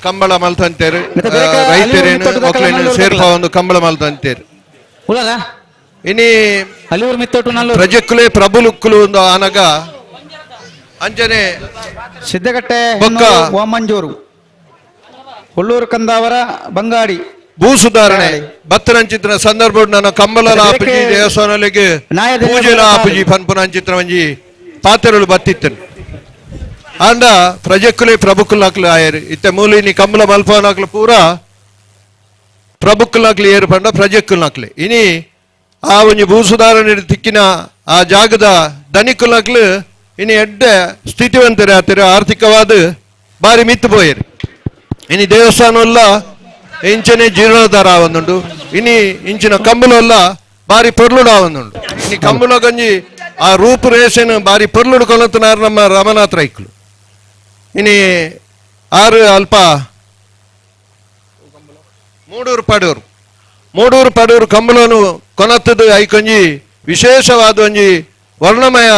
ಕಂಬಳ ಮಲ್ತೊಂತೇರು ರೈತರೇನು ಮಕ್ಕಳೇನು ಸೇರ್ಪ ಒಂದು ಕಂಬಳ ಮಲ್ತೊಂತೇರು. ಇನಿ ಪ್ರಜೆಕ್ಕುಲೇ ಪ್ರಭುಲುಕ್ಕುಲು ಒಂದು ಆನಗ ಅಂಜನೆ ಸಿದ್ದಗಟ್ಟೆ ವಾಮಂಜೂರು ಹುಳ್ಳೂರು ಕಂದಾವರ ಬಂಗಾಡಿ ಭೂ ಸುಧಾರಣೆ ಬತ್ತರಂಚಿತ್ರ ಸಂದರ್ಭ ನನ್ನ ಕಂಬಳ ಆಪುಜಿ ದೇವಸ್ಥಾನಗಳಿಗೆ ಪೂಜೆಲ ಆಪುಜಿ ಪನ್ಪುನಂಚಿತ್ರ ಒಂಜಿ ಪಾತ್ರೆಗಳು ಬತ್ತಿತ್ತನು ಅಂಡ ಪ್ರಜೆಕ್ಕುಲೇ ಪ್ರಭುಕ್ಕುಲಾಕ್ಲು ಆಯರು ಇತ್ತೆ ಮೂಲಿನಿ ಕಂಬಳ ಮಲ್ಪನಾಕ್ಲು ಪೂರ ಪ್ರಭುಕ್ಕುಲಾಕ್ಲು ಏರು ಪಂಡ ಪ್ರಜೆಕ್ಕುಲಾಕ್ಲೆ ಇನಿ ಆ ಒಂಜಿ ಭೂ ಸುಧಾರಣೆ ತಿಕ್ಕಿನ ಆ ಜಾಗದ ಧನಿಕುಲಾಕ್ಲು ಇನಿ ಎಡ್ಡೆ ಸ್ಥಿತಿವಂತರೆ ಆತರು ಆರ್ಥಿಕವಾದ ಬಾರಿ ಮಿತ್ತು ಪೋಯರು. ಇನಿ ದೇವಸ್ಥಾನ ಇಂಚನೆ ಜೀರ್ಣೋದ್ಧಾರ ಆವೊಂದುಂಡು ಇನಿ ಇಂಚಿನ ಕಂಬಳಲ್ಲ ಬಾರಿ ಪೊರ್ಲುಡು ಆವೊಂದುಂಡು ಇನಿ ಕಂಬಳ ಗಂಜಿ ಆ ರೂಪುರೇಷನ್ ಬಾರಿ ಪೊರ್ಲುಡು ಕೊಲತನಾರು ನಮ್ಮ ರಮನಾಥ ರೈಕ್ಲು. ಇನಿ ಆರು ಅಲ್ಪ ಮೂಡೂರು ಪಡೂರು ಮೂಡೂರು ಪಡೂರು ಕಂಬಳನು ಕೊನತ್ತದು ಐಕೊಂಜಿ ವಿಶೇಷವಾದ ಒಂಜಿ ವರ್ಣಮಯ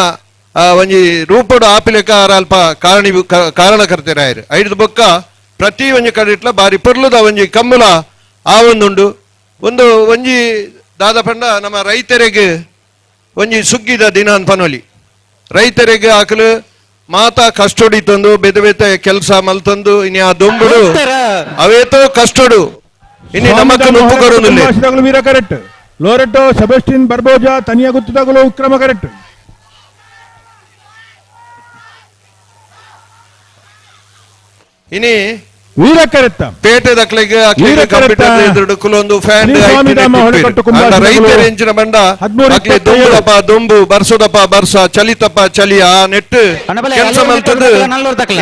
ಒಂಜಿ ರೂಪಡು ಆಪಿಲೆಕ ಆರು ಅಲ್ಪ ಕಾರಣಕರ್ತರಾಯರು. ಐದು ಬೊಕ್ಕ ಪ್ರತಿ ಒಂಜಿ ಕಡೆಟ್ಲ ಬಾರಿ ಪೊರ್ಲುದ ಒಂಜಿ ಕಂಬಳ ಆ ಒಂದುಂಡು ಒಂದು ಒಂಜಿ ದಾದ ಪಂಡ ನಮ್ಮ ರೈತರಿಗೆ ಒಂಜಿ ಸುಗ್ಗಿದ ದಿನ ಅನ್ಪನೊಲಿ ರೈತರಿಗೆ ಆಕಲು ಮಾತಾ ಕಷ್ಟೊಡಿ ತಂದು ಬೇತೆ ಬೇತೆ ಕೆಲಸ ಮಲ್ತಂದು ಇನಿ ಆ ದೊಂಬುಡು ಅವೇತೋ ಕಷ್ಟೊಡು ಇನಿ ನಮಕ್ ನುಪ್ಪು ಕೊರೊಂದುಲ್ಲೆರ್. ವೀರ ಕರೆಕ್ಟ್ ಲೋರೆಟೋ ಸೆಬೆಸ್ಟಿನ್ ಬರ್ಬೋಜಾ ತನಿಯ ಗುತ್ತುದಗುಲು ವಿಕ್ರಮ ಕರೆಕ್ಟ್. ಇನಿ ವೀರ ಕರೆಕ್ಟ್ ಪೇಟೆ ದಕ್ಲೆಗ್ ಕಂಪ್ಯೂಟರ್ ಎದುರುಡು ಕುಲೊಂದು ಫ್ಯಾನ್ ರೈತರ ಎಂಚಿನ ಬಂಡ ಅಕ್ಲೆ ದೊಂಬುದಪ್ಪ ದೊಂಬು ಬರ್ಸೋದಪ್ಪ ಬರ್ಸ ಚಲಿತಪ್ಪ ಚಲಿ ಆ ನೆಟ್ ಕೆಲಸ ಮಲ್ತದ್ದು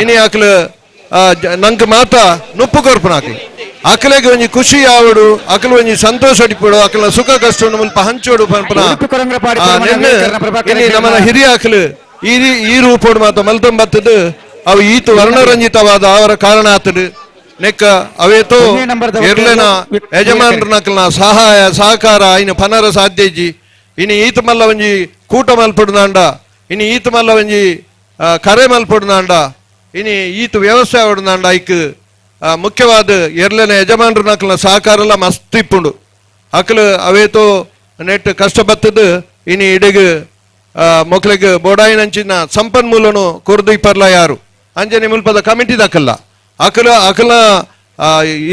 ಇನಿ ಅಕ್ಲು ನಂಕ್ ಮಾತ ನುಪ್ಪು ಕೊರ್ಪುನ ಅಕ್ಲು. ಅಕಲೆಗೆ ಒಂಜಿ ಖುಷಿ ಆವಡು ಅಕಲು ಒಂಜಿ ಸಂತೋಷ ಅಡಿಪಡು ಅಕಲ ಸುಖ ಕಷ್ಟ ಮುಲ್ಪ ಹಂಚೋಡು ಪನ್ಪುನ ನಮ್ಮನ ಹಿರಿಯ ಅಕಲು ಈ ಈ ರೂಪೋಡು ಮಾತ ಮಲ್ತೊಂಬತ್ತದು ಅವು ಈತ ವರ್ಣರಂಜಿತವಾದ ಅವರ ಕಾರಣ ಆತಡು ನೆಕ್ಕ ಅವೇತೋ ಎರ್ಲೆನ ಯಜಮಾನ್ರನಕಲ್ನ ಸಹಾಯ ಸಹಕಾರ ಇನ್ನು ಪನರ ಸಾಧ್ಯ ಇಜ್ಜಿ ಇನ್ನು ಈತ ಮಲ್ಲ ಒಂಜಿ ಕೂಟ ಮಲ್ಪಡುನಾಂಡ ಇನ್ನು ಈತ ಮಲ್ಲ ಒಂಜಿ ಕರೆ ಮಲ್ಪಡುನಾಂಡ ಇನಿ ಈತ ವ್ಯವಸಾಯ ಆವಡುನಾಂಡ ಐಕ್ ಮುಖ್ಯವಾದ ಎರ್ಲೆನ ಯಜಮಾನ್ರನಕಲ್ನ ಸಹಕಾರ ಎಲ್ಲ ಮಸ್ತ್ ಇಪ್ಪುಂಡು ಅಕಲು ಅವೇತೋ ನೆಟ್ ಕಷ್ಟ ಬತ್ತದು ಇನಿ ಇಡೆಗ್ ಮೊಕ್ಲೆಗ್ ಬೋಡಾಯಿನಂಚಿನ ಸಂಪನ್ಮೂಲನು ಕೊರ್ದು ಇಪ್ಪರ್ಲ ಯಾರು ಅಂಜನೆ ಮುಲ್ಪದ ಕಮಿಟಿ ದಕ್ಕಲ್ಲ ಅಕಲ ಅಕಲ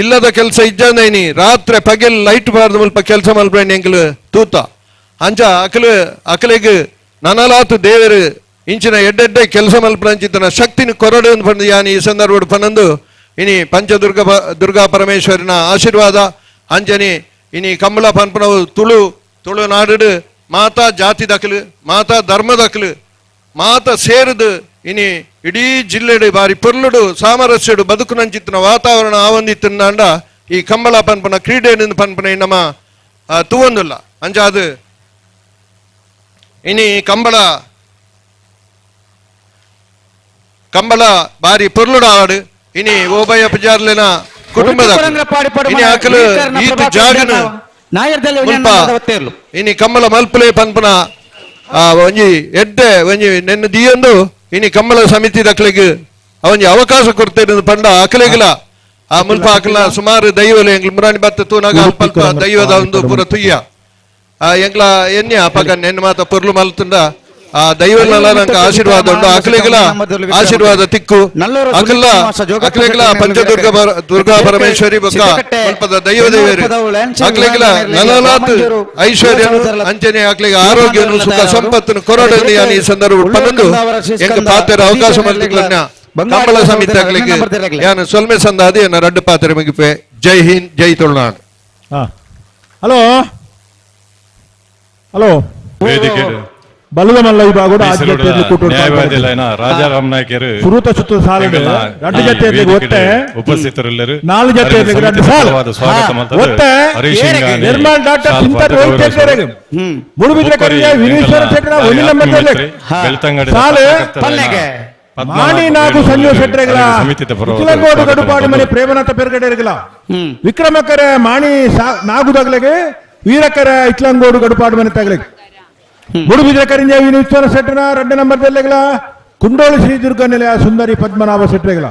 ಇಲ್ಲದ ಕೆಲಸ ಇಜ್ಜಂದೈನಿ ರಾತ್ರಿ ಪಗೆಲ್ ಲೈಟ್ ಬಾರ್ದು ಮುಲ್ಪ ಕೆಲಸ ಮಲ್ಪೇಣಿ ಎಂಕಲು ತೂತ ಅಂಚ ಅಕಲು ಅಕಲೆಗ್ ನನಲಾತು ದೇವರು ಇಂಚಿನ ಎಡ್ಡೆಡ್ಡೆ ಕೆಲಸ ಮಲ್ಪನಂಚಿತನ ಶಕ್ತಿನ ಕೊರಡು ಪಂದು ಯಾನಿ ಈ ಸಂದರ್ಭ ಪನ್ನೊಂದು ಇನಿ ಪಂಚದುರ್ಗ ದುರ್ಗಾ ಪರಮೇಶ್ವರಿನ ಆಶೀರ್ವಾದ ಅಂಜನಿ ಇನಿ ಕಂಬಳ ಪನ್ಪನವು ತುಳು ತುಳುನಾಡು ಮಾತಾ ಜಾತಿ ದಕಲು ಮಾತಾ ಧರ್ಮ ದಕಲು ಮಾತಾ ಸೇರಿದು ಇನಿ ಇಡೀ ಜಿಲ್ಲೆಡು ಬಾರಿ ಪೊರ್ಲುಡು ಸಾಮರಸ್ಯಡು ಬದುಕುನಂಚಿತ್ತಿನ ವಾತಾವರಣ ಆವಂದಿತ್ತಿನಾಂಡ ಈ ಕಂಬಳ ಪನ್ಪನ ಕ್ರೀಡೆ ಪನ್ಪನ ನಮ್ಮ ತೂವೊಂದುಲ್ಲ ಅಂಚಾದು ಇನಿ ಕಂಬಳ ಕಂಬಳ ಬಾರಿ ಪೊರ್ಲುಡು ಆಡು ಇನಿ ಓಬಯ್ಯ ಪೂಜಾರ್ಲೆನ ಕುಟುಂಬದ ಇನಿ ಅಕಲು ಈತ ಜಾಗನ ಇನಿ ಕಂಬಳ ಮಲ್ಪಲೆ ಪನ್ಪನ ಒಂಜಿ ಎಡ್ಡೆ ಒಂಜಿ ನೆನ್ನ ದಿಯೊಂದು ಇನಿ ಕಂಬಳ ಸಮಿತಿ ದಕ್ಲೆಗ್ ಒಂಜಿ ಅವಕಾಶ ಕೊಡ್ತೇನೆ ಪಂಡ ಅಕಲೆಗ್ಲ ಆ ಮುಲ್ಪ ಅಕಲ ಸುಮಾರು ದೈವಲೆ ಎಂಗ್ಲ ಮುರಾಣಿ ಬತ್ತ ತೂನಾಗ ಅಲ್ಪ ಅಲ್ಪ ದೈವದ ಒಂದು ಪೂರ ತುಯ್ಯ ಆ ಎಂಗ್ಲ ಎನ್ಯ ಅಪಗ ನೆನ್ನ ಮಾತ ಪೊರ್ಲು ಮಲ್ತುಂಡ ಆ ದೈವನೆಲ್ಲ ನಂಗೆ ಆಶೀರ್ವಾದ ಉಂಟು ಅಕಲೆಗ್ಲ ಆಶೀರ್ವಾದ ತಿಕ್ಕು ಅಕಲ ಅಕಲೆಗ್ಲ ಪಂಚದುರ್ಗ ದುರ್ಗಾ ಪರಮೇಶ್ವರಿ ಬೊಕ್ಕ ಮುಲ್ಪದ ದೈವ ದೇವರು ಅಕಲೆಗ್ಲ ನಲಲಾತ್ ಐಶ್ವರ್ಯ ಅಂಚನೆ ಅಕಲೆಗೆ ಆರೋಗ್ಯ ಸುಖ ಸಂಪತ್ತನ್ನು ಕೊರಡು ಯಾನ್ ಈ ಸಂದರ್ಭ ಪನ್ನೊಂದು ಎಂಕ್ ಪಾತೆರ ಅವಕಾಶ ಮಲ್ತಿಗ್ಲನ್ನ ಕಂಬಳ ಸಮಿತಿ ಅಕಲೆಗ್ ಯಾನ್ ಸೊಲ್ಮೆ ಸಂದಾದಿ ಎನ್ನ ರಡ್ಡು ಪಾತೆರ ಮುಗಿಪೆ. ಜೈ ಹಿಂದ್, ಜೈ ತುಳುನಾಡು. ಹಲೋ ಹಲೋ ಬಲದ ಮಲ್ಲ ವಿಭಾಗದ ರಾಜಾರಾಮ್ ನಾಯ್ಕರು ಸುರುತ ಸುತ್ತ ಸಾಲುಡು ಎರಡು ಜೊತೆಯಲ್ಲಿ ಒತ್ತೆ ಉಪಸ್ಥಿತರೆಲ್ಲರೂ ನಾಲ್ಕು ಜೊತೆಯಲ್ಲಿ ಎರಡು ಸಾಲು ಒತ್ತೆ ನಿರ್ಮಲ್ ಡಾಕ್ಟರ್ ಚಿಂತನ್ ರೋಹಿತ್ ಶೆಟ್ಟರ್ ಮೂಡುಬಿದ್ರೆ ಕರಿಯ ವಿನೀಶ್ವರ ಶೆಟ್ಟರ್ ಒಂದು ನಂಬರ್ ಸಾಲು ಮಾಣಿ ನಾಗು ಸಂಜೀವ ಶೆಟ್ಟರ್ಗಳ ಇಚಲಗೋಡು ಗಡುಪಾಡಿ ಮನೆ ಪ್ರೇಮನಾಥ ಪೆರ್ಗಡೆರ್ಗಳ ವಿಕ್ರಮಕರ ಮಾಣಿ ನಾಗುದಗ್ಲೆಗೆ ವೀರಕರ ಇಚ್ಲಂಗೋಡು ಗಡುಪಾಡು ಮನೆ ತಗಲೆಗೆ ಮೂಡುಬಿದ್ರೆ ಕರಿಂಜ ವಿನೀಶ್ವರ ಶೆಟ್ಟನ 2 ನಂಬರ್ ದೆಲ್ಲೆಗಳ ಕುಂಡೋಳಿ ಶ್ರೀ ದುರ್ಗಾ ನಿಲಯ ಸುಂದರಿ ಪದ್ಮನಾಭ ಶೆಟ್ಟರೆಗಳ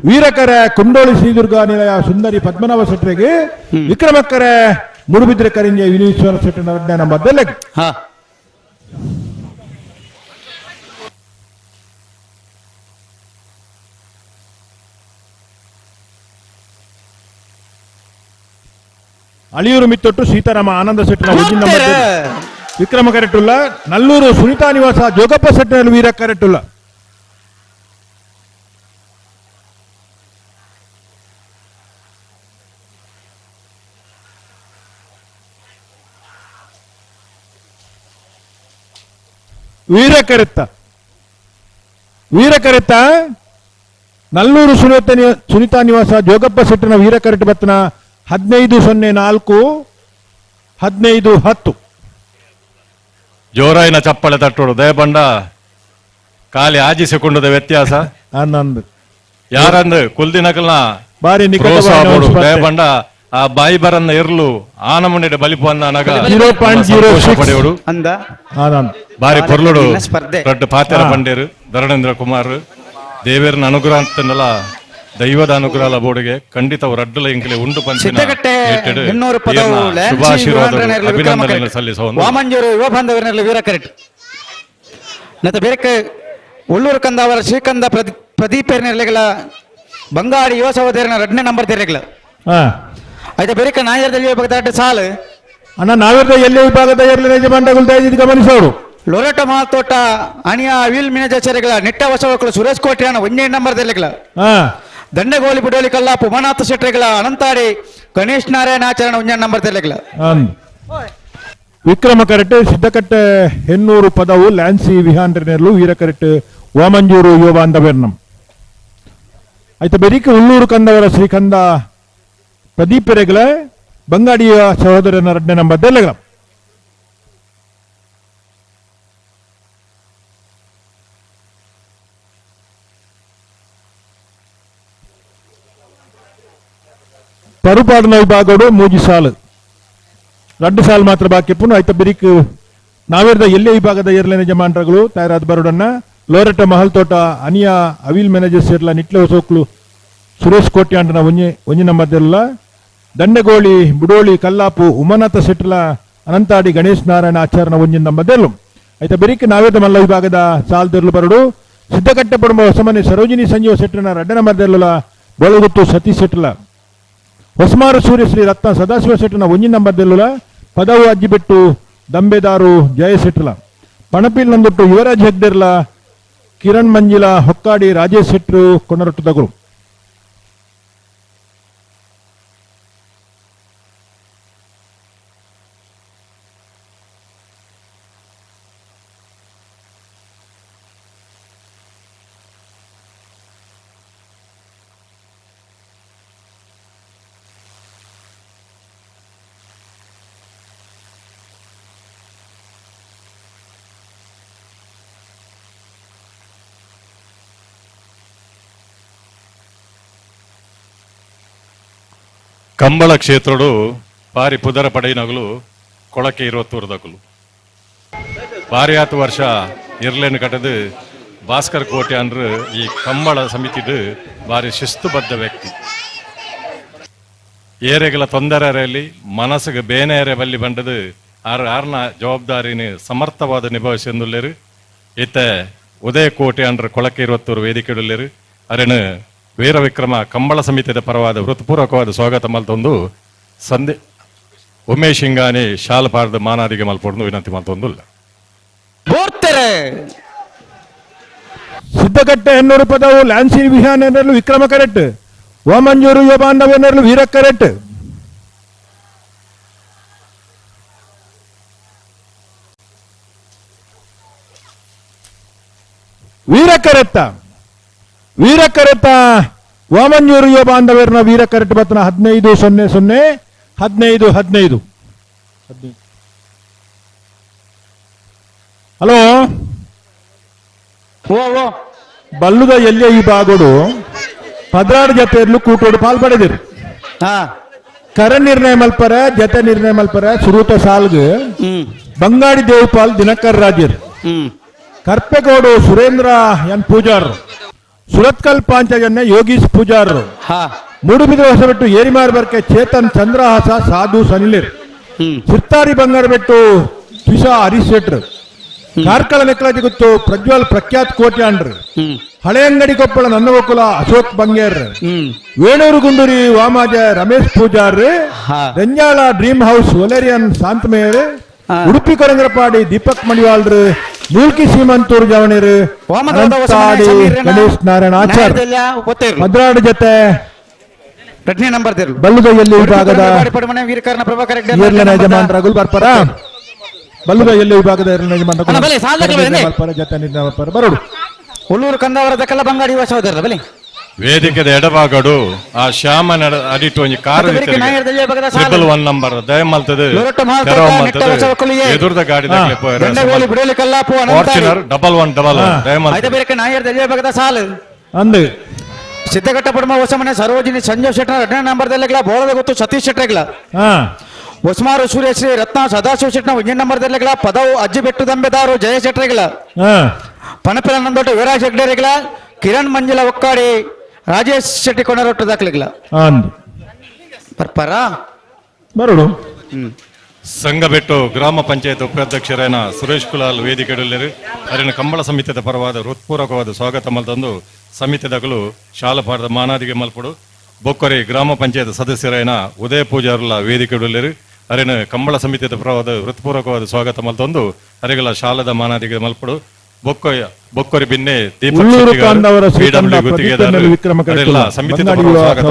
ವೀರಕರ ಕುಂಡೋಳಿ ಶ್ರೀ ದುರ್ಗಾ ನಿಲಯ ಸುಂದರಿ ಪದ್ಮನಾಭ ಶೆಟ್ಟರೆಗೆ ವಿಕ್ರಮಕರ ಮೂಡುಬಿದ್ರೆ ಕರಿಂಜ ವಿನೀಶ್ವರ ಶೆಟ್ಟನ 2 ನಂಬರ್ ದೆಲ್ಲೆಗೆ. ಅಳಿಯೂರು ಮಿತ್ತೊಟ್ಟು ಸೀತಾರಾಮ ಆನಂದ ಶೆಟ್ಟನ 1 ನಂಬರ್ ವಿಕ್ರಮ ಕರೆಟುಲ್ಲ ನಲ್ಲೂರು ಸುನಿತಾ ನಿವಾಸ ಜೋಗಪ್ಪ ಶೆಟ್ಟನಲ್ಲಿ ವೀರ ಕರೆಟುಲ್ಲ. ವೀರ ಕರೆತ್ತ ವೀರ ಕರೆತ್ತ ನಲ್ಲೂರು ಸುನಿತಾ ನಿವಾಸ ಜೋಗಪ್ಪ ಶೆಟ್ಟನ ವೀರ ಕರೆಟ್ ಬತ್ತನ 15-04 15-10. ಜೋರಾಯಿನ ಚಪ್ಪಳೆ ತಟ್ಟೋಡು ದಯಬಂಡ ಖಾಲಿ ಆಜಿಸಿಕೊಂಡದ ವ್ಯತ್ಯಾಸ ಆನಂದ್ ಯಾರಂದ್ರೆ ಕುಲ್ದಿನಕಲ್ನ ಬಾರಿ ದಯಬಂಡ ಆ ಬಾಯಿ ಬರನ್ನ ಇರ್ಲು ಆನಮುಂಡೆ ಬಲಿಪು ಅಂದ 0.06 ಅಂದ ಬಾರಿ ಪೊರ್ಲುಡು ದೊಡ್ಡ ಪಾತೆರ ಪಂಡೇರು ಧರಣೇಂದ್ರ ಕುಮಾರ್ ದೇವೇರನ ಅನುಗ್ರಹ ಅಂತನಲ್ಲ ದೈವದ ಅನುಗ್ರಹ ಬೋರ್ಡ್ಗೆ ಖಂಡಿತ ರಡ್ಡಲ ಇಂಕಲೆ ಉಂಡು ಪಂಚಿನ ಶುಭಾಶೀರ್ವಾದ ಅಭಿನಂದನೆ ಸಲ್ಲಿಸುವ ವಾಮಂಜೂರು ಯುವ ಬಾಂಧವರಲ್ಲಿ ವೀರ ಕರೆಟ್ ಮತ್ತೆ ಬೇರೆ ಉಳ್ಳೂರು ಕಂದ ಅವರ ಶ್ರೀಕಂದ ಪ್ರದೀಪೇರ್ನೆಲೆಗಳ ಬಂಗಾಡಿ ಯುವ ಸಹೋದರನ 2ನೇ ನಂಬರ್ ತೆರೆಗಳ ಆಯ್ತಾ ಬೇರೆ ನಾಯರದಲ್ಲಿ ವಿಭಾಗದ ಸಾಲು ಅಣ್ಣ ನಾವಿರದ ಎಲ್ಲಿ ವಿಭಾಗದ ಯಜಮಾನಗಳು ಗಮನಿಸೋರು ಲೊರೆಟೊ ಮಾಲ್ತೋಟ ಅಣಿಯ ವೀಲ್ ಮಿನಜಾಚಾರ್ಯಗಳ ನಿಟ್ಟ ಹೊಸವಕ್ಕಳು ಸುರೇಶ್ ಕೋಟ್ಯಾನ 1ನೇ ನಂಬರ್ ತೆರೆಗಳ ದಂಡಗೋಲಿ ಬಿಡೋಲಿ ಕಲ್ಲಾಪು ಉಮಾನಾಥ ಶೆಟ್ಟರ್ಗಳ ಅನಂತಾಡಿ ಗಣೇಶ್ ನಾರಾಯಣ ಆಚರಣ 1ನೇ ನಂಬರ್ ತೆರೆಗಳ. ವಿಕ್ರಮ ಕರೆಟ್ ಸಿದ್ದಕಟ್ಟೆ ಹೆನ್ನೂರು ಪದವು ಲ್ಯಾನ್ಸಿ ವಿಹಾನ್ರೆನೆರ್ಲು ವೀರ ಕರೆಟ್ ವಾಮಂಜೂರು ಯುವ ಬಾಂಧವೇರ್ನಂ ಆಯ್ತಾ ಬೆರಿಕೆ ಉಳ್ಳೂರು ಕಂದವರ ಶ್ರೀಕಂದ Pradeep ರೆಗ್ಲ ಬಂಗಾಡಿಯ ಸಹೋದರನ ರಡ್ಡನೇ ನಂಬರ್ ದೆಲ್ಲಗಳ. ಪರುಪಾಡಿನ ವಿಭಾಗಡು ಮೂಜಿ ಸಾಲು ರಡ್ಡು ಸಾಲು ಮಾತ್ರ ಬಾಕಿ ಪುನಃ ಐತ ಬಿರಿಕ್ ನಾವೇರ್ದ ಎಲ್ಲೇ ವಿಭಾಗದ ಏರ್ಲೇನೆ ಜಮಾನ್ರಗಳು ತಯಾರಾದ ಬರೋಡನ್ನ ಲೋರೆಟ ಮಹಲ್ ತೋಟ ಅನಿಯಾ ಅವಿಲ್ ಮ್ಯಾನೇಜರ್ಸ್ ಇರ್ಲ ನಿಟ್ಲೆ ಹೊಸೋಕ್ಲು ಸುರೇಶ್ ಕೋಟ್ಯಾಂಡನ ಒಂಜಿ ಒಂಜಿ ನಂಬರ್ದೆಲ್ಲ ದಂಡಗೋಳಿ ಬುಡೋಳಿ ಕಲ್ಲಾಪು ಉಮಾನಾಥ ಶೆಟ್ಲ ಅನಂತಾಡಿ ಗಣೇಶ್ ನಾರಾಯಣ ಆಚಾರ್ಯನ ಒಂಜಿ ನಂಬರ್ದೆಲ್ಲು ಐತ ಬಿರಿಕ್ ನಾವೇರ್ದ ಮಲ್ಲ ವಿಭಾಗದ ಸಾಲ್ದೆರ್ಲು ಬರಡು ಸಿದ್ದಕಟ್ಟೆ ಪಡುಂಬ ಹೊಸಮನೆ ಸರೋಜಿನಿ ಸಂಜೀವ ಶೆಟ್ಟನ ರಡ್ಡ ನಂಬರ್ದೆಲ್ಲ ಬೋಳಗುತ್ತು ಸತೀಶ್ ಶೆಟ್ಲ ಹೊಸಮಾರು ಸೂರ್ಯಶ್ರೀ ರತ್ನ ಸದಾಶಿವ ಶೆಟ್ಟನ ಒಂಜಿ ನಂಬರ್ದೆಲ್ಲುಲ ಪದವು ಅಜ್ಜಿಬೆಟ್ಟು ದಂಬೆದಾರು ಜಯ ಶೆಟ್ಲ ಪಣಪಿಲ್ ನಂದುಟ್ಟು ಯುವರಾಜ್ ಹೆಗ್ಡೆರ್ಲ ಕಿರಣ್ ಮಂಜಿಲ ಹೊಕ್ಕಾಡಿ ರಾಜೇಶ್ ಶೆಟ್ರು ಕೊನರೊಟ್ಟದಗುರು. ಕಂಬಳ ಕ್ಷೇತ್ರಡು ಬಾರಿ ಪುದರ ಪಡೆಯಿನಗಲು ಕೊಳಕೆ ಇರುವತ್ತೂರದಕಲು ಬಾರಿಯಾತು ವರ್ಷ ಇರ್ಲೇನು ಕಟ್ಟದು ಭಾಸ್ಕರ್ ಕೋಟೆ ಅಂದ್ರೆ ಈ ಕಂಬಳ ಸಮಿತಿದು ಬಾರಿ ಶಿಸ್ತುಬದ್ಧ ವ್ಯಕ್ತಿ. ಏರೆಗಳ ತೊಂದರೆಯಲ್ಲಿ ಮನಸ್ಸಿಗೆ ಬೇನೆಯರೆ ಬಲ್ಲಿ ಬಂಡದು ಆರು ಆರ್ನ ಜವಾಬ್ದಾರಿನ ಸಮರ್ಥವಾದ ನಿಭಾಯಿಸೆಂದುಲ್ಲೇರು. ಇತ್ತ ಉದಯ ಕೋಟೆ ಅಂದ್ರೆ ಕೊಳಕೆ ಇರುವತ್ತೂರು ವೇದಿಕೆಡುಲ್ಲೇರು. ಅರೇನು ವೀರವಿಕ್ರಮ ಕಂಬಳ ಸಮಿತಿಯ ಪರವಾದ ಹೃತ್ಪೂರ್ವಕವಾದ ಸ್ವಾಗತ ಮಲ್ತೊಂದು ಸಂದೆ ಉಮೇಶ್ ಹಿಂಗಾನಿ ಶಾಲ್ ಪಾರದ ಮಾನಾದಿಗೆ ಮಲ್ಪೊಂದು ವಿನಂತಿ ಮಲ್ತೊಂದುಲ್ಲ. ಸಿದ್ದಕಟ್ಟೆ ಎನ್ನೂರು ಪದವು ಲ್ಯಾನ್ಸಿ ವಿಹಾನ್ ಎನ್ನಲು ವಿಕ್ರಮ ಕರೆಕ್ಟ್, ವಾಮಂಜೂರು ಯುವ ಎನ್ನಲು ವೀರ ಕರೆಕ್ಟ್. ವೀರ ಕರೆತ್ತ ವೀರ ಕರೆತ ವಾಮಂಜೂರು ಯುವ ಬಾಂಧವರನ್ನ ವೀರ ಕರೆಟ್ ಬತ್ತನ 15 0 0 15 15. ಹಲೋ ಬಲ್ಲುದ ಎಲ್ಲಿಯ ಈ ಬಾಗೋಡು 16 ಜತೆಯಲ್ಲೂ ಕೂಟೋಡು ಪಾಲ್ ಪಡೆದಿರು. ಕರ ನಿರ್ಣಯ ಮಲ್ಪರ ಜತೆ ನಿರ್ಣಯ ಮಲ್ಪರ ಸುರೂತ ಸಾಲ್ಗ್ ಬಂಗಾಡಿ ದೇವಪಾಲ್ ದಿನಕರ್ ರಾಜರ್, ಕರ್ಪೆಗೋಡು ಸುರೇಂದ್ರ ಎನ್ ಪೂಜಾರ್, ಸುರತ್ಕಲ್ ಪಾಂಚಜನ್ಯ ಯೋಗೀಶ್ ಪೂಜಾರ್, ಮೂಡುಬಿದ್ರೆ ಹೊಸಬೆಟ್ಟು ಏರಿಮಾರ್ ಬರ್ಕೆ ಚೇತನ್ ಚಂದ್ರಹಾಸ ಸಾಧು ಸನಿಲಿರ್, ಸಿರ್ತಾರಿ ಬಂಗಾರಬೆಟ್ಟು ತ್ವಿಷಾ ಹರೀಶ್ ಶೆಟ್ರ್, ಕಾರ್ಕಳ ನೆಕ್ಲಾಜಿ ಗುತ್ತು ಪ್ರಜ್ವಲ್ ಪ್ರಖ್ಯಾತ್ ಕೋಟ್ಯಾಂಡ್ರ್, ಹಳೆಯಂಗಡಿ ಕೊಪ್ಪಳ ನನ್ನಗೋಕುಲ ಅಶೋಕ್ ಬಂಗೇರ್, ವೇಣೂರು ಗುಂಡೂರಿ ವಾಮಾಜ ರಮೇಶ್ ಪೂಜಾರ್, ರೆಂಜಾಳ ಡ್ರೀಮ್ ಹೌಸ್ ಒಲೇರಿಯನ್ ಶಾಂತಮೇಯರ್, ಉಡುಪಿ ಕೊರಂಗರಪಾಡಿ ದೀಪಕ್ ಮಡಿವಾಳ್ರು, ಮೂಲ್ಕಿ ಸೀಮಂತೂರು ಜವಣಿರು, ಗಣೇಶ್ ನಾರಾಯಣ ಆಚಾರ್ 16 ಜೊತೆ ಬಲ್ಲುದಯಲ್ಲಿ ವಿಭಾಗದ ಯಜಮಾನರಾಗುಲ್ ಬರ್ಪರ ಬಲ್ಲುದಯಲ್ಲಿ ವಿಭಾಗದ ಯಜಮಾನ ಜೊತೆ ಬರೋಡು. ಉಳ್ಳೂರು ಕಂದವರ ಕಲ್ಲ ಬಂಗಾಡಿ ಸಹೋದರ ಬಲಿ ವೇದಿಕೆದ ಎಡಭಾಗಡು ಆ ಶ್ಯಾಮ ಅಡಿಟ್ಟು ಒಂಜಿ ಕಾರು 111 ನಂಬರ್ ದಯಮಲ್ತದೆ ಎದುರ್ದ ಗಾಡಿ ಫಾರ್ಚುನರ್ 1111 ದಯಮಲ್ತದೆ. ಅಂದು ಸಿದ್ದಘಟ್ಟ ಪಡಮ ಹೊಸಮನೆ ಸರೋಜಿನಿ ಸಂಜಯ್ ಶೆಟ್ಟರ್ 2ನೇ ನಂಬರ್ದಲ್ಲೆಗ್ಲ ಬೋಳದ ಗೊತ್ತು ಸತೀಶ್ ಶೆಟ್ಟರ್ಗಳ, ಹೊಸಮಾರು ಸೂರ್ಯಶ್ರೀ ರತ್ನ ಸದಾಶಿವ ಶೆಟ್ಟನ 1ನೇ ನಂಬರ್ದಲ್ಲೆಗ್ಲ ಪದವು ಅಜ್ಜಿಬೆಟ್ಟು ದಂಬೆದಾರು ಜಯ ಶೆಟ್ಟರ್ಗಳ, ಪಣಪಿಲ ನಂದೊಟ್ಟು ವೀರಾಜ್ ಹೆಗ್ಡೆರೆಗಳ, ಕಿರಣ್ ಮಂಜಿಲ ಒಕ್ಕಾಡಿ ರಾಜೇಶ್ ಶೆಟ್ಟಿ ಕೊನರೊಟ್ಟು ದಾಖಲೆಗಳ ಪರ್ಪರ ಬರೋಡು. ಸಂಘಬೆಟ್ಟು ಗ್ರಾಮ ಪಂಚಾಯತ್ ಉಪಾಧ್ಯಕ್ಷರೇನ ಸುರೇಶ್ ಕುಲಾಲ್ ವೇದಿಕೆಡಲ್ಲಿರು ಅರಿನ ಕಂಬಳ ಸಮಿತಿಯ ಪರವಾದ ಹೃತ್ಪೂರ್ವಕವಾದ ಸ್ವಾಗತ ಮಲ್ತಂದು ಸಮಿತಿದಗಳು ಶಾಲಪಾರದ ಮಾನಾದಿಗೆ ಮಲ್ಪಡು. ಬೊಕ್ಕರಿ ಗ್ರಾಮ ಪಂಚಾಯತ್ ಸದಸ್ಯರೇನ ಉದಯ ಪೂಜಾರುಲ ವೇದಿಕೆಡಲ್ಲಿರು ಅರಿನ ಕಂಬಳ ಸಮಿತಿಯ ಪರವಾದ ಹೃತ್ಪೂರ್ವಕವಾದ ಸ್ವಾಗತ ಮಲ್ತಂದು ಅರಿಗಳ ಶಾಲದ ಮಾನಾದಿಗೆ ಮಲ್ಪಡು. ಬೊಕ್ಕೊರಿ ಬಿನ್ನೆ ದೀಪಕ್ ಸಮಿತಿಯ ಸ್ವಾಗತ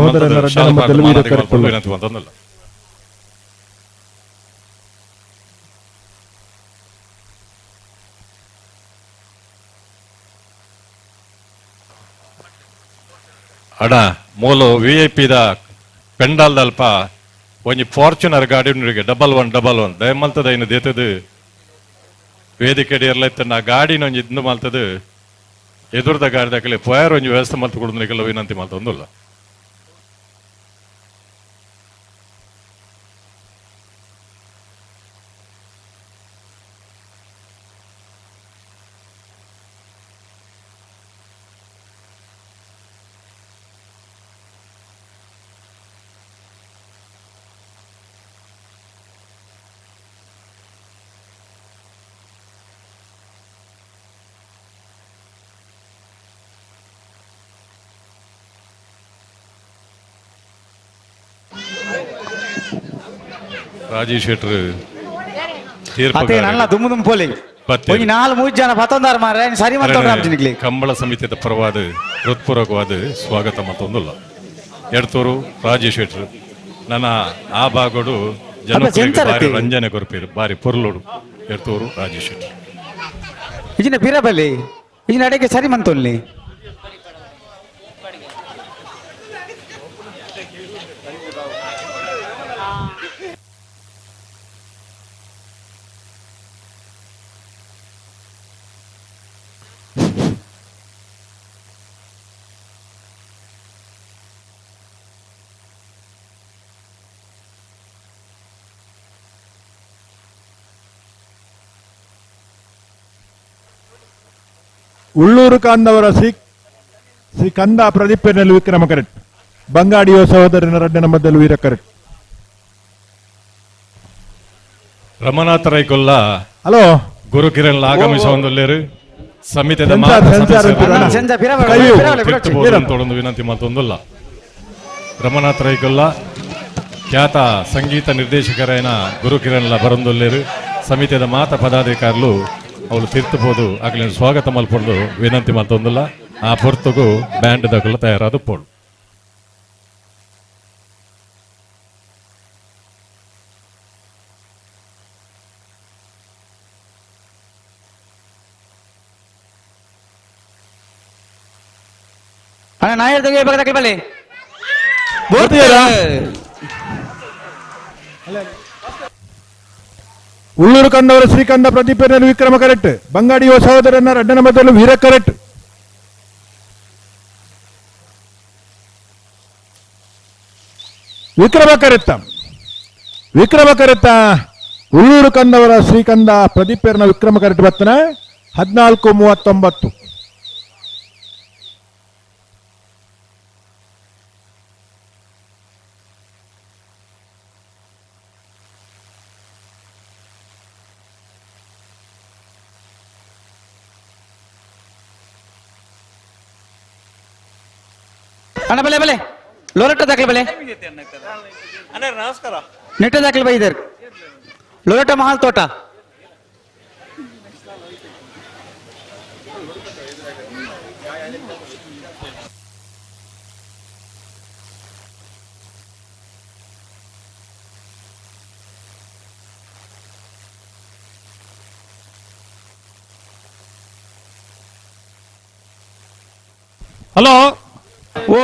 ವಿನಂತಿ ಮಲ್ತೊಂದಲ್ಲ. ಅಡ ಮೂಲು ವಿಐಪಿದ ಪೆಂಡಾಲ್ದಲ್ಪ ಒಂಜಿ ಫಾರ್ಚುನರ್ ಗಾಡಿ ಉಂಡುಗೆ 1111 ದಯಮಲ್ತದ ಇನ್ನು ದೇತದು ವೇದಿಕೆ ಇರ್ಲೈತನ್ನ ಗಾಡಿನ ಒಂಜಿ ಇಂದು ಮಲ್ತದು ಎದುರ್ದ ಗಾಡಿ ದಾಖಲೆ ಪೋಯರ್ ಒಂಜಿ ವ್ಯವಸ್ಥೆ ಮಲ್ತು ಕೊಡುದು ವಿನಂತಿ ಮಲ್ತೊಂದುಲ್ಲ. ರಾಜೇಶ್ ಶೆಟ್ಟರ್ ಅದೇ ನನ್ನ ದುಮ್ಮು ದುಮ್ಮು ಪೋಲಿ ಒಂಜಿ ನಾಲ್ ಮೂರು ಜನ ಪತ್ತೊಂದಾರು ಮಾರ್ರೆ ಸರಿ ಮಂತೊಂದು ಕಂಬಳ ಸಮಿತಿಯ ಪರವಾದ ಹೃತ್ಪೂರ್ವಕವಾದ ಸ್ವಾಗತ ಮತ್ತೊಂದುಲ್ಲ. ಎಡ್ತೂರು ರಾಜೇಶ್ ಶೆಟ್ಟರ್ ನನ್ನ ಆ ಭಾಗಡು ಜನಕ್ಕೆ ಬಾರಿ ರಂಜನೆ ಕೊರ್ಪೇರು ಬಾರಿ ಪೊರ್ಲೋಡು ಎಡ್ತೂರು ರಾಜೇಶ್ ಶೆಟ್ಟರ್. ಇಜಿನ ಪಿರಬಲಿ ಇಜಿನ ಅಡೆಗೆ ಸರಿ ಮಂತೊಲ್ಲಿ. ಉಳ್ಳೂರು ಕಾಂದವರ ಶ್ರೀ ಶ್ರೀ ಕಂದ ಪ್ರದೀಪನಲ್ಲಿ ವಿಕ್ರಮ ಕರೆಕ್ಟ್, ಬಂಗಾಡಿಯೋ ಸಹೋದರನ ರಡ್ಡನ ಮಧ್ಯದಲ್ಲಿ ವೀರ ಕರೆಕ್ಟ್. ರಮನಾಥ ರೈಕೊಲ್ಲ ಹಲೋ ಗುರುಕಿರಣ್ ಆಗಮಿಸುವಂದುಲ್ಲೇರು ಸಮಿತಿಯ ವಿನಂತಿ ಮತ್ತೊಂದಲ್ಲ. ರಮನಾಥ ರೈಕೊಲ್ಲ ಖ್ಯಾತ ಸಂಗೀತ ನಿರ್ದೇಶಕರಾಯನ ಗುರುಕಿರಣ್ ಬರಂದೊಲ್ಲೇರು ಸಮಿತಿಯ ಮಾತ ಪದಾಧಿಕಾರಿಗಳು ಅವಳು ತೀರ್ತಬೋದು ಆಗಲಿ ಸ್ವಾಗತ ಮಲ್ಪೊಂದು ವಿನಂತಿ ಮತ್ತೊಂದಲ್ಲ. ಆ ಪೊರ್ತುಗು ಬ್ಯಾಂಡ್ ದಕಲು ತಯಾರಾದ ಪೋಡು. ಅಣ್ಣ ನಾಯರ್ ತೆಗಿಬೇಕಾದ್ರೆ ಬಲ್ಲಿ ಉಳ್ಳೂರು ಕಂದವರ ಶ್ರೀಕಂದ ಪ್ರದೀಪನಲ್ಲಿ ವಿಕ್ರಮ ಕರೆಕ್ಟ್, ಬಂಗಾಡಿಯೋ ಸಹೋದರನ ರಡ್ಡನ ಮಧ್ಯದಲ್ಲಿ ವೀರ ಕರೆಕ್ಟ್. ವಿಕ್ರಮ ಕರೆತ್ತ ವಿಕ್ರಮ ಕರೆತ್ತ ಉಳ್ಳೂರು ಕಂದವರ ಶ್ರೀಕಂದ ಪ್ರದೀಪರ್ನ ವಿಕ್ರಮ ಕರೆಕ್ಟ್ ಬರ್ತನ 14:39. ಅಣ್ಣ ಬಲೆ ಬಲೆ ಲೋರಟ್ಟ ದಾಖಲೆ ಬಲೆ ನಮಸ್ಕಾರ ನೆಟ್ಟ ದಾಖಲೆ ಬೈದಾರೆ ಲೋರಟ್ಟ ಮಹಾಲ್ ತೋಟ. ಹಲೋ ಓ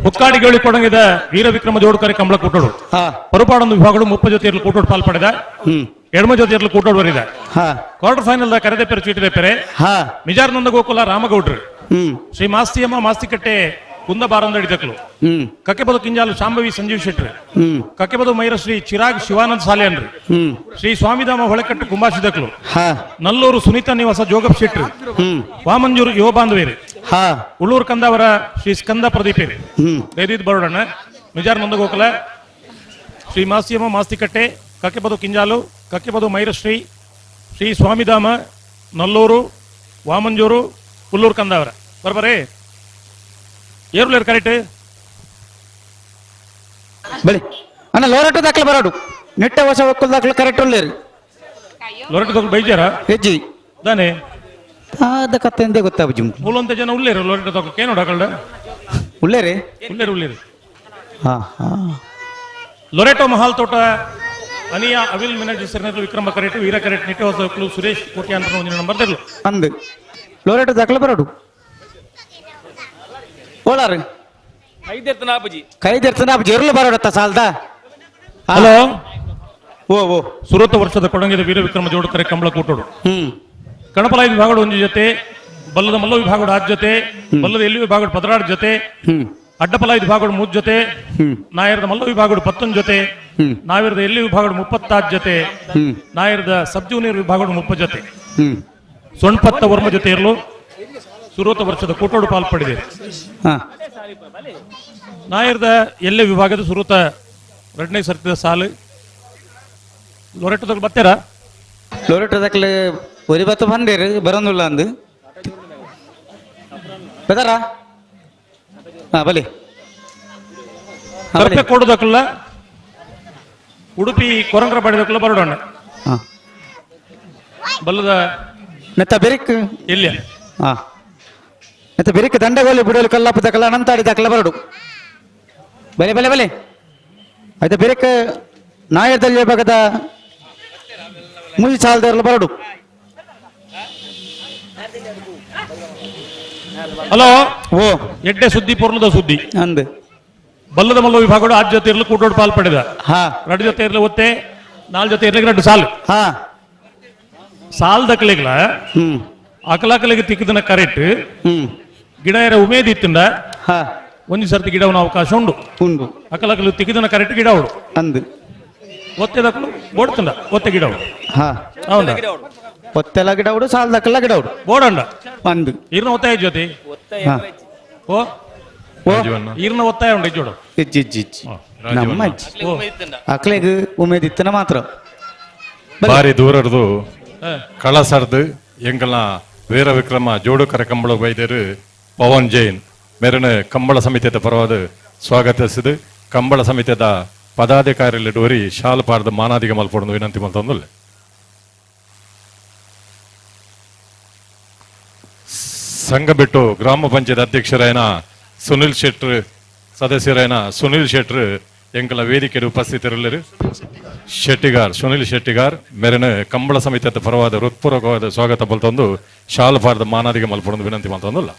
ಹುಕ್ಕಾಡಿಗೇಳಿ ಕೊಡಂಗಿದ ವೀರ ವಿಕ್ರಮ ಜೋಡ್ಕರೆ ಕಂಬಳ ಕೂಟೋಡು ಪರುಪಾಡೊಂದು ವಿಭಾಗಗಳು 30 ಜೊತೆಯಲ್ಲಿ ಕೂಟೋಡು ಪಾಲ್ಪಡೆದ ಎಡಮ ಜೊತೆಯಲ್ಲಿ ಕೂಟೋಡು ಬರಿದ ಕ್ವಾರ್ಟರ್ ಫೈನಲ್ ಕರೆದೆ ಪೆರೆ ಚೀಟಿದೆ ಪೆರೆ ಮಿಜಾರ್ ನಂದ ಗೋಕುಲ ರಾಮಗೌಡ್ರು ಶ್ರೀ ಮಾಸ್ತಿಯಮ್ಮ ಮಾಸ್ತಿಕಟ್ಟೆ ಕುಂದ ಬಾರಂದಡಿ ದಕ್ಲು ಕಕ್ಕೆಬದು ಕಿಂಜಾಲು ಶಾಂಭವಿ ಸಂಜೀವ್ ಶೆಟ್ರು ಕಕ್ಕೆಬದು ಮೈರ ಶ್ರೀ ಚಿರಾಗ್ ಶಿವಾನಂದ್ ಸಾಲೇನ್ರಿ ಶ್ರೀ ಸ್ವಾಮಿಧಾಮ ಹೊಳೆಕಟ್ಟು ಕುಂಬಾಶಿ ದಕ್ಲು ನಲ್ಲೂರು ಸುನೀತಾ ನಿವಾಸ ಜೋಗಪ್ ಶೆಟ್ರು ವಾಮಂಜೂರು ಯುವ ಬಾಂಧವೇರಿ ಉಳ್ಳೂರು ಕಂದವರ ಶ್ರೀ ಸ್ಕಂದ ಪ್ರದೀಪೇರಿ ದೈದಿದ್ ಬರೋಡಣ್ಣ ಮಿಜಾರ್ ನಂದಗೋಕುಲ ಶ್ರೀ ಮಾಸ್ತಿಯಮ್ಮ ಮಾಸ್ತಿಕಟ್ಟೆ ಕಕ್ಕೆಬದು ಕಿಂಜಾಲು ಕಕ್ಕೆಬದು ಮೈರಶ್ರೀ ಶ್ರೀ ಸ್ವಾಮಿಧಾಮ ನಲ್ಲೂರು ವಾಮಂಜೂರು ಉಳ್ಳೂರು ಕಂದವರ ಬರಬರೇ ಏರುಲೇರು ಕರೆಕ್ಟ್ ಬಳಿ ಅಣ್ಣ ಲೋರಟ್ಟು ದಾಖಲೆ ಬರೋಡು ನೆಟ್ಟ ಹೊಸ ಒಕ್ಕಲ್ ದಾಖಲೆ ಕರೆಕ್ಟ್ ಉಳ್ಳೇರಿ ಲೋರಟ್ಟು ದಾಖಲೆ ಬೈಜಾರ ಹೆಜ್ಜಿ ದಾನೆ ಆದ ಕತ್ತೆ ಎಂದೇ ಗೊತ್ತಾಬುಜಿ ಮೂಲಂತ ಜನ ಉಳ್ಳೇರು ಲೋರಟ್ಟು ದಾಖಲೆ ಏನು ಡಾಕಲ್ಡ ಉಳ್ಳೇರಿ ಉಳ್ಳೇರು ಉಳ್ಳೇರು ಹಾ ಹಾ ಲೊರೆಟೋ ಮಹಾಲ್ ತೋಟ ಅನಿಯಾ ಅವಿಲ್ ಮಿನಜ್ ಹೆಸರಿನಲ್ಲಿ ವಿಕ್ರಮ ಕರೆಕ್ಟ್ ವೀರ ಕರೆಕ್ಟ್ ನಿಟ್ಟೆ ಹೊಸ ಒಕ್ಕಲು ಸುರೇಶ್ ಕೋಟಿ ಅಂತ ಒಂದು ನಂಬರ್ ತರಲು ಅಂದು ಲೋರೆಟೋ ದಾಖಲೆ ಬರೋಡು ಓಲಾರು ಕೈದೆರ್ತನ ಜೆರ್ಲು ಬರೋಡತ್ತ ಸಾಲ್ದ. ಹಲೋ ಓ ಓ ಸುರತ ವರ್ಷದ ಕೊಡಂಗಿದ ವೀರ ವಿಕ್ರಮ ಜೋಡುಕರೆ ಕಂಬಳ ಕೂಟೋಡು. ಕಣಪಲಾಯ ವಿಭಾಗದ ಒಂದು ಜೊತೆ, ಬಲ್ಲದ ಮಲ್ಲ ವಿಭಾಗದ ಆರು ಜೊತೆ, ಬಲ್ಲದ ಎಲ್ಲಿ ವಿಭಾಗದ 16 ಜೊತೆ, ಅಡ್ಡಪಲಾಯ ವಿಭಾಗದ 3 ಜೊತೆ, ನಾಯರದ ಮಲ್ಲ ವಿಭಾಗದ 11 ಜೊತೆ, ನಾವಿರದ ಎಲ್ಲಿ ವಿಭಾಗದ 36 ಜೊತೆ, ನಾಯರದ ಸಬ್ ಜೂನಿಯರ್ ವಿಭಾಗದ 30 ಜೊತೆ, ಸೊಣ್ಪತ್ತ ವರ್ಮ ಜೊತೆ ಇರಲು ಸುರತ ವರ್ಷದ ಕೂಟೋಡು ಪಾಲ್ಪಡಿದೆ. ನಾಯರದ ಎಲ್ಲೆ ವಿಭಾಗದ ಸುರತ ಎರಡನೇ ಸರ್ತಿದ ಸಾಲು ಲೊರೆಟೋದಕ್ಕೆ ಬರ್ತೀರಾ? ಲೊರೆಟೋದಕ್ಕೆ ಒರಿ ಬತ್ತ ಬಂದಿರು ಬರೋದಿಲ್ಲ ಅಂದು ಬದಾರ. ಹಾ ಬಲಿ ಕರ್ಪೆ ಕೊಡೋದಕ್ಕಲ್ಲ ಉಡುಪಿ ಕೊರಂಗ್ರ ಬಡಿದಕ್ಕಲ್ಲ ಬರೋಣ ಬಲ್ಲದ ನೆತ್ತ ಬೆರಿಕ್ ಎಲ್ಲಿ. ಹಾ ನೆತ್ತ ಬೆರಿಕ್ ದಂಡಗೋಲಿ ಬಿಡೋಲಿ ಕಲ್ಲಪ್ಪದಕ್ಕಲ್ಲ ಅನಂತಾಡಿದಕ್ಕಲ್ಲ ಬರಡು ಬಲೆ ಬಲೆ ಬಲೆ. ಆಯ್ತಾ ಬೆರಿಕ್ ನಾಯರ್ದಲ್ಲಿ ಭಾಗದ ಮುಜಿ ಚಾಲ್ದವ್ರಲ್ಲ ಬರಡು. ಹಲೋ ಓ ಎಡ್ಡೆ ಸುದ್ದಿ ಪೊರ್ಲದ ಸುದ್ದಿ ಅಂದು ಬಲ್ಲದ ಮಲ್ಲ ವಿಭಾಗಗಳು ಆರು ಜೊತೆ ಇರಲು ಕೂಟೋಡು ಪಾಲ್ ಪಡೆದ. ಎರಡು ಜೊತೆ ಇರಲು ಒತ್ತೆ, 4 ಜೊತೆ ಇರ್ಲಿಕ್ಕೆ 2 ಸಾಲು. ಸಾಲ್ ದಕ್ಕಲಿಗ್ಲ ಅಕಲಾಕಲಿಗೆ ತಿಕ್ಕದನ ಕರೆಕ್ಟ್ ಗಿಡ ಏರ ಉಮೇದ್ ಇತ್ತಿಂದ ಒಂದು ಸರ್ತಿ ಗಿಡವನ ಅವಕಾಶ ಉಂಡು ಉಂಡು. ಅಕಲಕಲು ತಿಕ್ಕಿದನ ಕರೆಕ್ಟ್ ಗಿಡ ಉಂಡು ಅಂದು ಒತ್ತೆ ದಕ್ಕಲು ಬೋಡ್ತಂಡ ಒತ್ತೆ ಗಿಡ ಉಂಡು. ಹೌದಾ ಒತ್ತೆಲ್ಲ ಗಿಡ ಉಡು ಸಾಲ್ ದಕ್ಕಲ್ಲ ಗಿಡ ಉಡು ಬೋಡಂಡ ಅಂದು ಇರ್ನ ಒತ್ತಾಯ ಜೊತೆ ಓ ಇರ್ನ ಒತ್ತಾಯ ಉಂಡು ಇಜ್ಜೋಡು ಇಜ್ಜಿ ಇಜ್ಜಿ ಇಜ್ಜಿ ನಮ್ಮ ಅಕ್ಲೆಗ್ ಉಮೇದ್ ಇತ್ತನ ಮಾತ್ರ. ಬಾರಿ ದೂರರ್ದು ಕಳಸರ್ದು ಎಂಗಲ್ನ ವೀರ ವಿಕ್ರಮ ಜೋಡುಕರ ಕಂಬಳ ವೈದ್ಯರು ಪವನ್ ಜೈನ್ ಮೇರನ ಕಂಬಳ ಸಮಿತಿಯ ಪರವಾದ ಸ್ವಾಗತಿಸಿದು ಕಂಬಳ ಸಮಿತಿಯ ಪದಾಧಿಕಾರಿಗಳು ಡೋರಿ ಶಾಲು ಪಾರದ ಮಾನಾದಿಗೆ ಮಲ್ಪೊಡೊಂದು ವಿನಂತಿ ಮಲ್ತೊಂದುಲ್ಲೆ. ಸಂಘಬಿಟ್ಟು ಗ್ರಾಮ ಪಂಚಾಯತ್ ಅಧ್ಯಕ್ಷರಾಯನ ಸುನಿಲ್ ಶೆಟ್ರು, ಸದಸ್ಯರಾಯನ ಸುನಿಲ್ ಶೆಟ್ರು ಎಂಕಲ ವೇದಿಕೆಯಲ್ಲಿ ಉಪಸ್ಥಿತರಿಲ್ಲರು. ಶೆಟ್ಟಿಗಾರ್ ಸುನಿಲ್ ಶೆಟ್ಟಿಗಾರ್ ಮೇರನ ಕಂಬಳ ಸಮಿತಿಯ ಪರವಾದ ಹೃತ್ಪೂರ್ವಕವಾದ ಸ್ವಾಗತ ಬಲ್ತೊಂದು ಶಾಲು ಪಾರದ ಮಾನಾದಿಗೆ ಮಲ್ಪೊಡೊಂದು ವಿನಂತಿ ಮಲ್ತೊಂದುಲ್ಲ.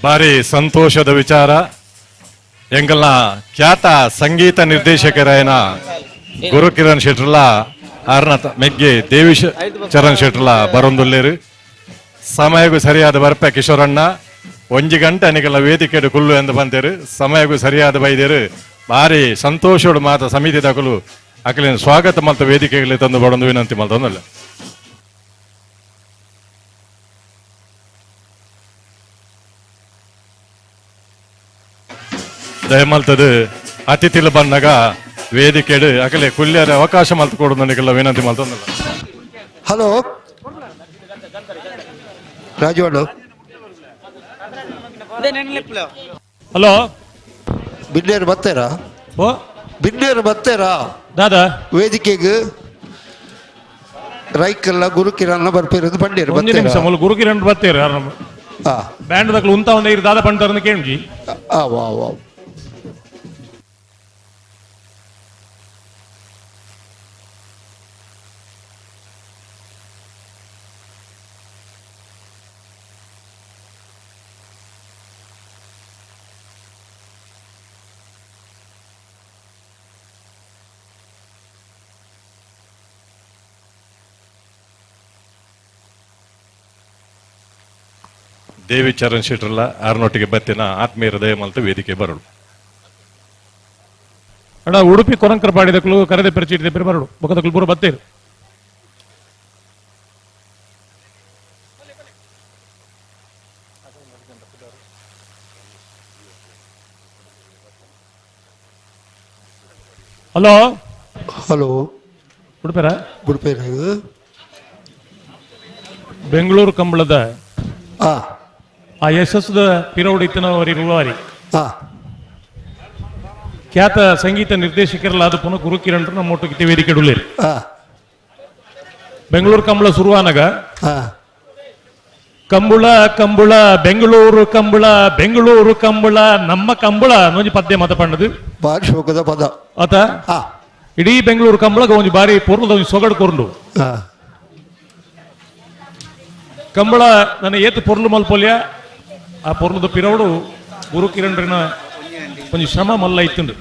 ಬಾರಿ ಸಂತೋಷದ ವಿಚಾರ. ಎಂಗಲ್ನ ಖ್ಯಾತ ಸಂಗೀತ ನಿರ್ದೇಶಕರಾಯನ ಗುರುಕಿರಣ್ ಶೆಟ್ರಲ ಆರ್ನ ಮೆಗ್ಗೆ ದೇವಿ ಚರಣ್ ಶೆಟ್ರಲ ಬರೊಂದುಲ್ಲೇರು. ಸಮಯಗೂ ಸರಿಯಾದ ಬರ್ಪೆ ಕಿಶೋರಣ್ಣ ಒಂಜಿ ಗಂಟೆ ಅನಿಗೆಲ್ಲ ವೇದಿಕೆ ಕುಲ್ಲು ಎಂದು ಬಂತೇರು. ಸಮಯಗೂ ಸರಿಯಾದ ಬೈದೇರು. ಭಾರಿ ಸಂತೋಷೋಡು ಮಾತ ಸಮಿತಿ ದಕಲು ಅಕಲಿನ ಸ್ವಾಗತ ಮಲ್ತ ವೇದಿಕೆಗಳಿಗೆ ತಂದು ಬಡೊಂದು ವಿನಂತಿ ಮಲ್ತೊಂದಲ್ಲ. ದಯಮಲ್ತದು ಅತಿಥಿಲು ಬಂದಾಗ ವೇದಿಕೆಡು ಅಕಲೆ ಕುಲ್ಯರ ಅವಕಾಶ ಮಲ್ತು ಕೊಡು ನನಗೆಲ್ಲ ವಿನಂತಿ ಮಲ್ತೊಂದಲ್ಲ. ಹಲೋ ರಾಜು ಅಣ್ಣ. ಹಲೋ ಬಿನ್ನೇರು ಬರ್ತಾರಾ? ಓ ಬಿನ್ನೇರು ಬರ್ತಾರಾ ದಾದಾ ವೇದಿಕೆಗೆ? ರೈಕಲ್ಲ ಗುರುಕಿರಣ್ ಬರ್ಪಿರೋದು ಬಂಡೇರು. ಒಂದು ನಿಮಿಷ ಮೊದಲು ಗುರುಕಿರಣ್ ಬರ್ತೀರ ಬ್ಯಾಂಡ್ ದಕ್ಕಲು ಉಂತ ಒಂದೇ ಇರು ದಾದಾ ಪಂಡರ್ನ ಕೇಳಿ. ವಾ ವಾ ದೇವಿ ಚರಣ್ ಶೆಟ್ರಲ್ಲ ಆರ್ನೊಟ್ಟಿಗೆ ಬತ್ತಿನ ಆತ್ಮೀಯ ಹೃದಯ ಮಲ್ತು ವೇದಿಕೆ ಬರಳು. ಅಣ್ಣ ಉಡುಪಿ ಕೊರಂಕರ ಪಾಡಿದಕ್ಲು ಕರೆದೆ ಪರಿಚಯ ಬರಡು ಬೊಕದಕ್ಲು ಪೂರ ಬತ್ತೇರು. ಹಲೋ ಹಲೋ ಉಡುಪೇರ ಉಡುಪೇರ ಬೆಂಗಳೂರು ಕಂಬಳದ ಆ ಯಶಸ್ಸದ ಪಿರೌಡಿತ್ತನವರಿ ರೂವಾರಿ ಖ್ಯಾತ ಸಂಗೀತ ನಿರ್ದೇಶಕರಲ್ಲಾದ ಪುನಃ ಗುರುಕಿರಣ್ ನಮ್ಮ ಒಟ್ಟಿಗೆ ವೇದಿಕೆ ಉಳ್ಳೇರಿ. ಬೆಂಗಳೂರು ಕಂಬಳ ಶುರುವಾನಾಗ ಕಂಬುಳ ಕಂಬುಳ ಬೆಂಗಳೂರು ಕಂಬುಳ ಬೆಂಗಳೂರು ಕಂಬುಳ ನಮ್ಮ ಕಂಬುಳ ಒಂಜಿ ಪದ್ಯ ಮತ ಪಂಡದು ಬಾರಿ ಶೋಕದ ಪದ ಆತ ಇಡೀ ಬೆಂಗಳೂರು ಕಂಬಳಗ ಒಂಜಿ ಬಾರಿ ಪೊರ್ಲದ ಒಂಜಿ ಸೊಗಡು ಕೊರ್ಲು ಕಂಬಳ ನನ್ನ ಏತು ಪೊರ್ಲು ಮಲ್ಪೊಲ್ಯ ಆ ಪೊರ್ಲದ ಪಿರೌಡು ಗುರುಕಿರಣ್ರಿನ ಒಂಜಿ ಶ್ರಮ ಮಲ್ಲ ಇತ್ತುಂಡು.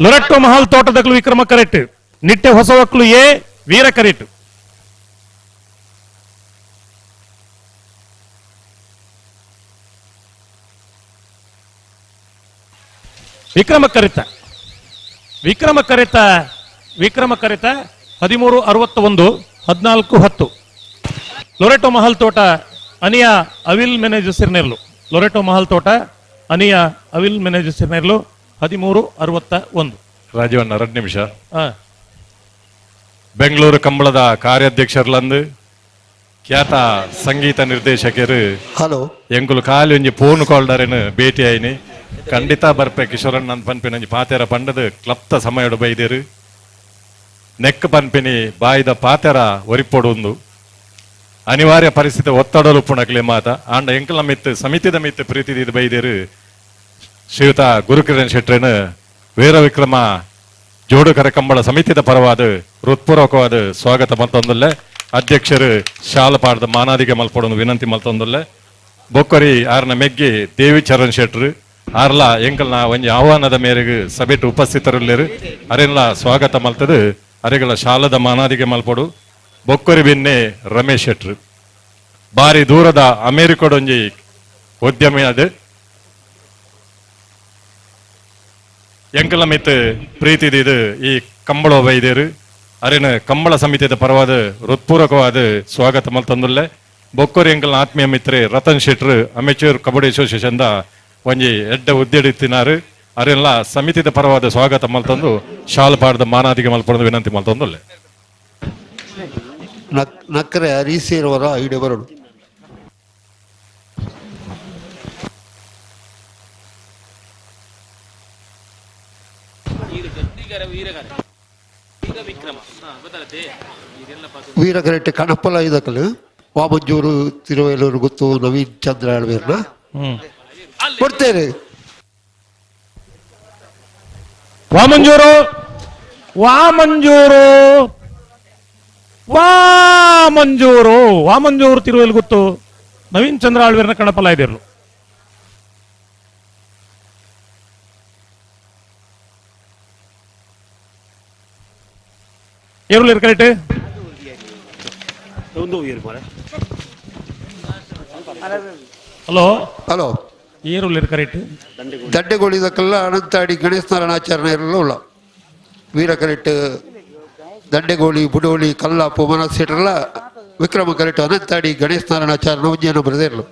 ಲೊರೆಟ್ಟೋ ಮಹಲ್ ತೋಟದಕ್ಲು ವಿಕ್ರಮ ಕರೆಕ್ಟ್, ನಿಟ್ಟೆ ಹೊಸವಕ್ಲು ಎ ವೀರ ಕರೆಕ್ಟ್. ವಿಕ್ರಮ ಕರಿತ ವಿಕ್ರಮ ಕರಿತ ವಿಕ್ರಮ ಕರಿತ 13:61 14:10. ಲೊರೆಟೋ ಮಹಲ್ ತೋಟ ಅನಿಯಾ ಅವಿಲ್ ಮೆನೇಜಸ್ ನೆರ್ಲು. ಲೊರೆಟೋ ಮಹಲ್ ತೋಟ ಅನಿಯಾ ಅವಿಲ್ ಮೆನೇಜಸ್ ನೆರ್ಲು 13:61. ರಾಜೀವಣ್ಣ 2 ನಿಮಿಷ. ಬೆಂಗಳೂರು ಕಂಬಳದ ಕಾರ್ಯಾಧ್ಯಕ್ಷರ್ಲಂದು ಖ್ಯಾತ ಸಂಗೀತ ನಿರ್ದೇಶಕರು ಹಲೋ ಎಂಕುಲು ಖಾಲಿ ಒಂಜಿ ಫೋನ್ ಕಾಲ್ಡರೇನು ಭೇಟಿ ಆಯ್ನಿ ಖಂಡಿತ ಬರ್ಪೆ ಕಿಶೋರಣ್ಣ ಪನ್ಪಿನ ಪಾತೆರ ಪಂಡದು ಕ್ಲಪ್ತ ಸಮಯಡು ಬೈದೇರು ನೆಕ್ ಪನ್ಪಿನಿ ಬಾಯಿದ ಪಾತೆರ ಒರಿಪೊಡು ಅನಿವಾರ್ಯ ಪರಿಸ್ಥಿತಿ ಒತ್ತಡಲು ಉಪ್ಪುನಕ್ಲೆ ಮಾತ ಆಂಡ ಎಂಕಲ ಮಿತ್ತು ಸಮಿತಿದ ಮಿತ್ತು ಪ್ರೀತಿ ದೀದ್ ಬೈದೇರು ಶ್ರೀಯುತ ಗುರುಕಿರಣ್ ಶೆಟ್ರೇನು ವೀರವಿಕ್ರಮ ಜೋಡುಕರ ಕಂಬಳ ಸಮಿತಿದ ಪರವಾದ ಹೃತ್ಪೂರ್ವಕವಾದ ಸ್ವಾಗತ ಮಲ್ತೊಂದುಲ್ಲೆ. ಅಧ್ಯಕ್ಷರು ಶಾಲಪಾಡದ ಮಾನಾದಿಗೆ ಮಲ್ಪೊಡೊಂದು ವಿನಂತಿ ಮಲ್ತೊಂದುಲ್ಲೆ. ಬೊಕ್ಕರಿ ಆರ್ನ ಮೆಗ್ಗಿ ದೇವಿ ಚರಣ್ ಶೆಟ್ರು ಆರ್ಲ ಎಂಕಲ್ನ ಒಂಜಿ ಆಹ್ವಾನದ ಮೇರೆಗೆ ಸಭೆಟ್ ಉಪಸ್ಥಿತರುಲ್ಲೇರು ಅರೆಲ್ಲ ಸ್ವಾಗತ ಮಲ್ತದು ಅರೆಗಳ ಶಾಲದ ಮಾನಾದಿಗೆ ಮಲ್ಪೊಡು. ಬೊಕ್ಕರಿ ಬಿನ್ನೆ ರಮೇಶ್ ಶೆಟ್ರು ಬಾರಿ ದೂರದ ಅಮೇರಿಕಡೊಂಜಿ ಉದ್ಯಮಿ ಅದು ಎಂಕಲ ಮಿತ್ ಪ್ರೀತಿ ಇದು ಈ ಕಂಬಳ ಬೈದೇರು ಅರೆನ ಕಂಬಳ ಸಮಿತಿದ ಪರವಾದ ಹೃತ್ಪೂರ್ವಕವಾದ ಸ್ವಾಗತ ಮಲ್ತೊಂದುಲ್ಲೆ. ಬೊಕ್ಕರಿ ಎಂಕಲ್ನ ಆತ್ಮೀಯ ಮಿತ್ರೆ ರತನ್ ಶೆಟ್ರು ಅಮೆಚೂರ್ ಕಬಡ್ಡಿ ಅಸೋಸಿಯೇಷನ್ the ಒಂಜಿ ಎಡ್ಡ ಉದ್ಯಡಿತ್ತಿನಾರು ಅರೆಲ್ಲ ಸಮಿತಿದ ಪರವಾದ ಸ್ವಾಗತ ಮಲ್ತೊಂದು ಶಾಲಪಾಡದ ಮಾನಾದಿಗೆ ಮಲ್ಪೊಂದು ವಿನಂತಿ ಮಲ್ತೊಂದುಲ್ಲೆ. ನಕ್ಕರೆ ಹರಿಸೇರವರ ಐಡೆ ಬರಡು. ವೀರಕರೆಟ್ಟೆ ಕಣಪ್ಪಲ ಇದಕ್ಕಲು ವಾಮಂಜೂರು ತಿರುವೇಲೂರು ಗೊತ್ತು ನವೀನ್ ಚಂದ್ರ ಆಳ್ವೇರ್ನ ಕೊಡ್ತೇನೆ. ವಾಮಂಜೂರು ವಾಮಂಜೂರು ವಾಮಂಜೂರು ವಾಮಂಜೂರು ತಿರುವೇಲು ಗೊತ್ತು ನವೀನ್ ಚಂದ್ರ ಆಳ್ವೇರ್ನ ಕಣಪಲ ಇದಿರ್ಲು. ಏರುಲ್ ಕರೆಕ್ಟ್. ಹಲೋ ಹಲೋ ಏರುಲ್ ಕರೆಕ್ಟ್. ದಂಡೆಗೋಳಿದಕ್ಕೆಲ್ಲ ಅನಂತಾಡಿ ಗಣೇಶ ನಾರಾಯಣಾಚಾರ್ಯ ಇರಲ್ಲ ಉಳ್ಳ ವೀರ ಕರೆಕ್ಟ್ ದಂಡೆಗೋಳಿ ಬುಡೋಳಿ ಕಲ್ಲಾಪು ಮನಸ್ಸಿಟ್ರಲ್ಲ ವಿಕ್ರಮ ಕರೆಕ್ಟ್ ಅನಂತಾಡಿ ಗಣೇಶ ನಾರಾಯಣಾಚಾರ್ಯ ಉಜ್ಜಯನ ಬರದೇ ಇರಲು.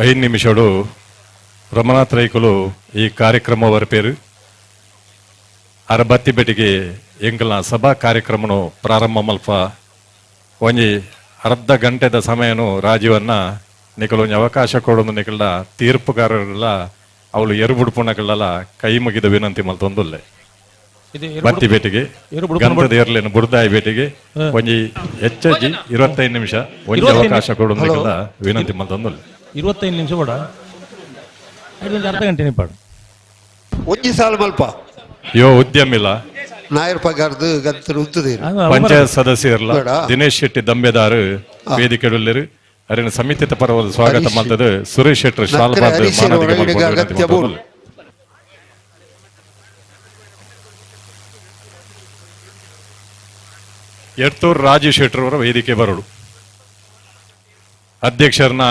5 ನಿಮಿಷಡು ರಮನಾಥ್ ರೈಕುಲು ಈ ಕಾರ್ಯಕ್ರಮ ವರಪೇರು ಅರಬತ್ತಿ ಬೆಟಿಗೆ ಎಂಕಲ್ನ ಸಭಾ ಕಾರ್ಯಕ್ರಮನು ಪ್ರಾರಂಭ ಮಲ್ಪ ಒಂಜಿ ಅರ್ಧ ಗಂಟೆದ ಸಮಯನು ರಾಜೀವನ್ನ ನಿಕಲು ಒಂಜಿ ಅವಕಾಶ ಕೊಡೋದು ನಿಕಲ್ದ ತೀರ್ಪುಗಾರರೆಲ್ಲ ಅವಳು ಎರುಬುಡುಪುನಗಳೆಲ್ಲ ಕೈ ಮುಗಿದ ವಿನಂತಿ ಮಲ್ತೊಂದುಲ್ಲೆ. ಬತ್ತಿ ಬೇಟಿಗೆ ಗಂಧದ ಏರ್ಲೇನು ಬುಡ್ದಾಯಿ ಬೇಟಿಗೆ ಒಂಜಿ ಹೆಚ್ಚಿ 25 ನಿಮಿಷ ಒಂಜಿ ಅವಕಾಶ ಕೊಡೋದು ನಿಕಲ್ದ ವಿನಂತಿ ಮಲ್ತೊಂದುಲ್ಲೆ. 25 ನಿಮಿಷ ಕೂಡ ಅರ್ಧ ಗಂಟೆ ನಿಪ್ಪಾಡು ಒಂಜಿ ಸಾಲ ಮಲ್ಪ ಯೋ ಉದ್ಯಮಿಲ್ಲ ನಾಯರ್ ಪಗಾರ್ದು ಗಂತರು ಉದ್ದುದೇರು ಪಂಚಾಯತ್ ಸದಸ್ಯರ್ಲ ದಿನೇಶ್ ಶೆಟ್ಟಿ ದಂಬೆದಾರು ವೇದಿಕೆಡುಲ್ಲೇರು ಅರಿನ ಸಮಿತಿತ ಪರವಾದ ಸ್ವಾಗತ ಮಲ್ತದು ಸುರೇಶ್ ಶೆಟ್ಟರ್ ಶಾಲಪಾದ ಮಾನಾದಿಗೆ ಮಲ್ಪೊಂದು ವಿನಂತಿ ಮಲ್ತೊಂದುಲ್ಲೆ. ಎಡ್ತೂರು ರಾಜೀವ್ ಶೆಟ್ಟರ್ ಅವರ ವೇದಿಕೆ ಬರೋಡು. ಅಧ್ಯಕ್ಷರನ್ನ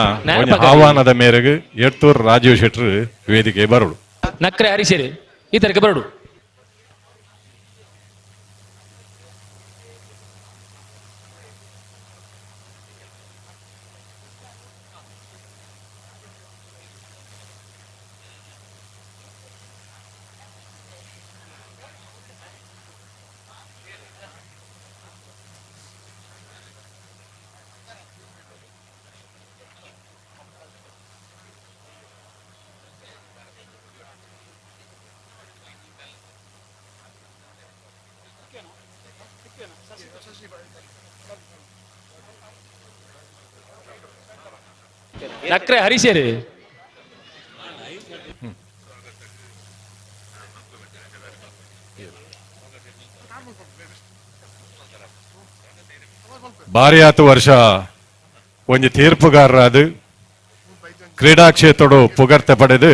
ಆಹ್ವಾನದ ಮೇರೆಗೆ ಎಡ್ತೂರು ರಾಜೀವ್ ಶೆಟ್ಟರ್ ವೇದಿಕೆ ಬರೋಡು. ನಕ್ರೆ ಹರಿಶೇರಿ ಈ ತರಕ್ಕೆ ಬರೋಡು. ನಕ್ರೆ ಹರಿಶೇರಿ ಬಾರಿಯಾತು ವರ್ಷ ಒಂಜಿ ತೀರ್ಪುಗಾರರಾದ ಕ್ರೀಡಾ ಕ್ಷೇತ್ರಡು ಪುಗರ್ತೆ ಪಡೆದು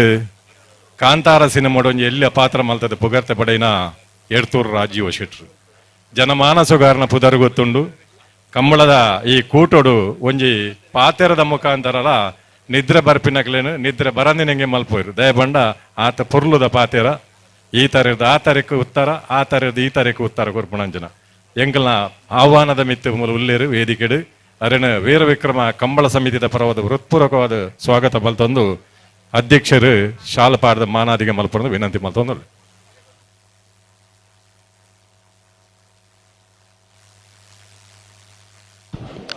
ಕಾಂತಾರ ಸಿನಿಮಾಡು ಒಂಜಿ ಎಲ್ಲ ಪಾತ್ರ ಮಲ್ತದ ಪುಗರ್ತೆ ಪಡೆಯಿನ ಎಡ್ತೂರು ರಾಜೀವ ಶೆಟ್ರು ಜನಮಾನಸುಗಾರನ ಪುದರ್ ಗೊತ್ತುಂಡು. ಕಂಬಳದ ಈ ಕೂಟೋಡು ಒಂಜಿ ಪಾತೆರದ ಮುಖಾಂತರಲ ನಿದ್ರೆ ಬರ್ಪಿನಕ್ಲೇನು ನಿದ್ರೆ ಬರಂದಿನಂಗೆ ಮಲ್ಪೋರು ದಯಬಂಡ ಆತ ಪೊರ್ಲುದ ಪಾತೆರ ಈ ತರದ ಆ ತಾರೀಕು ಉತ್ತರ ಆ ತರದ ಈ ತಾರೀಕು ಉತ್ತರ ಕೊರ್ಪುಣಂಜನ ಎಂಕಲ್ನ ಆಹ್ವಾನದ ಮಿತ್ತು ಮೂಲ ಉಲ್ಲೇರು ವೇದಿಕೆಡು ಅರೆನ ವೀರವಿಕ್ರಮ ಕಂಬಳ ಸಮಿತಿದ ಪರವಾದ ಹೃತ್ಪೂರ್ವಕವಾದ ಸ್ವಾಗತ ಬಲ್ತೊಂದು ಅಧ್ಯಕ್ಷರು ಶಾಲಪಾಡದ ಮಾನಾದಿಗೆ ಮಲ್ಪೊಂದು ವಿನಂತಿ ಮಲ್ತೊಂದು.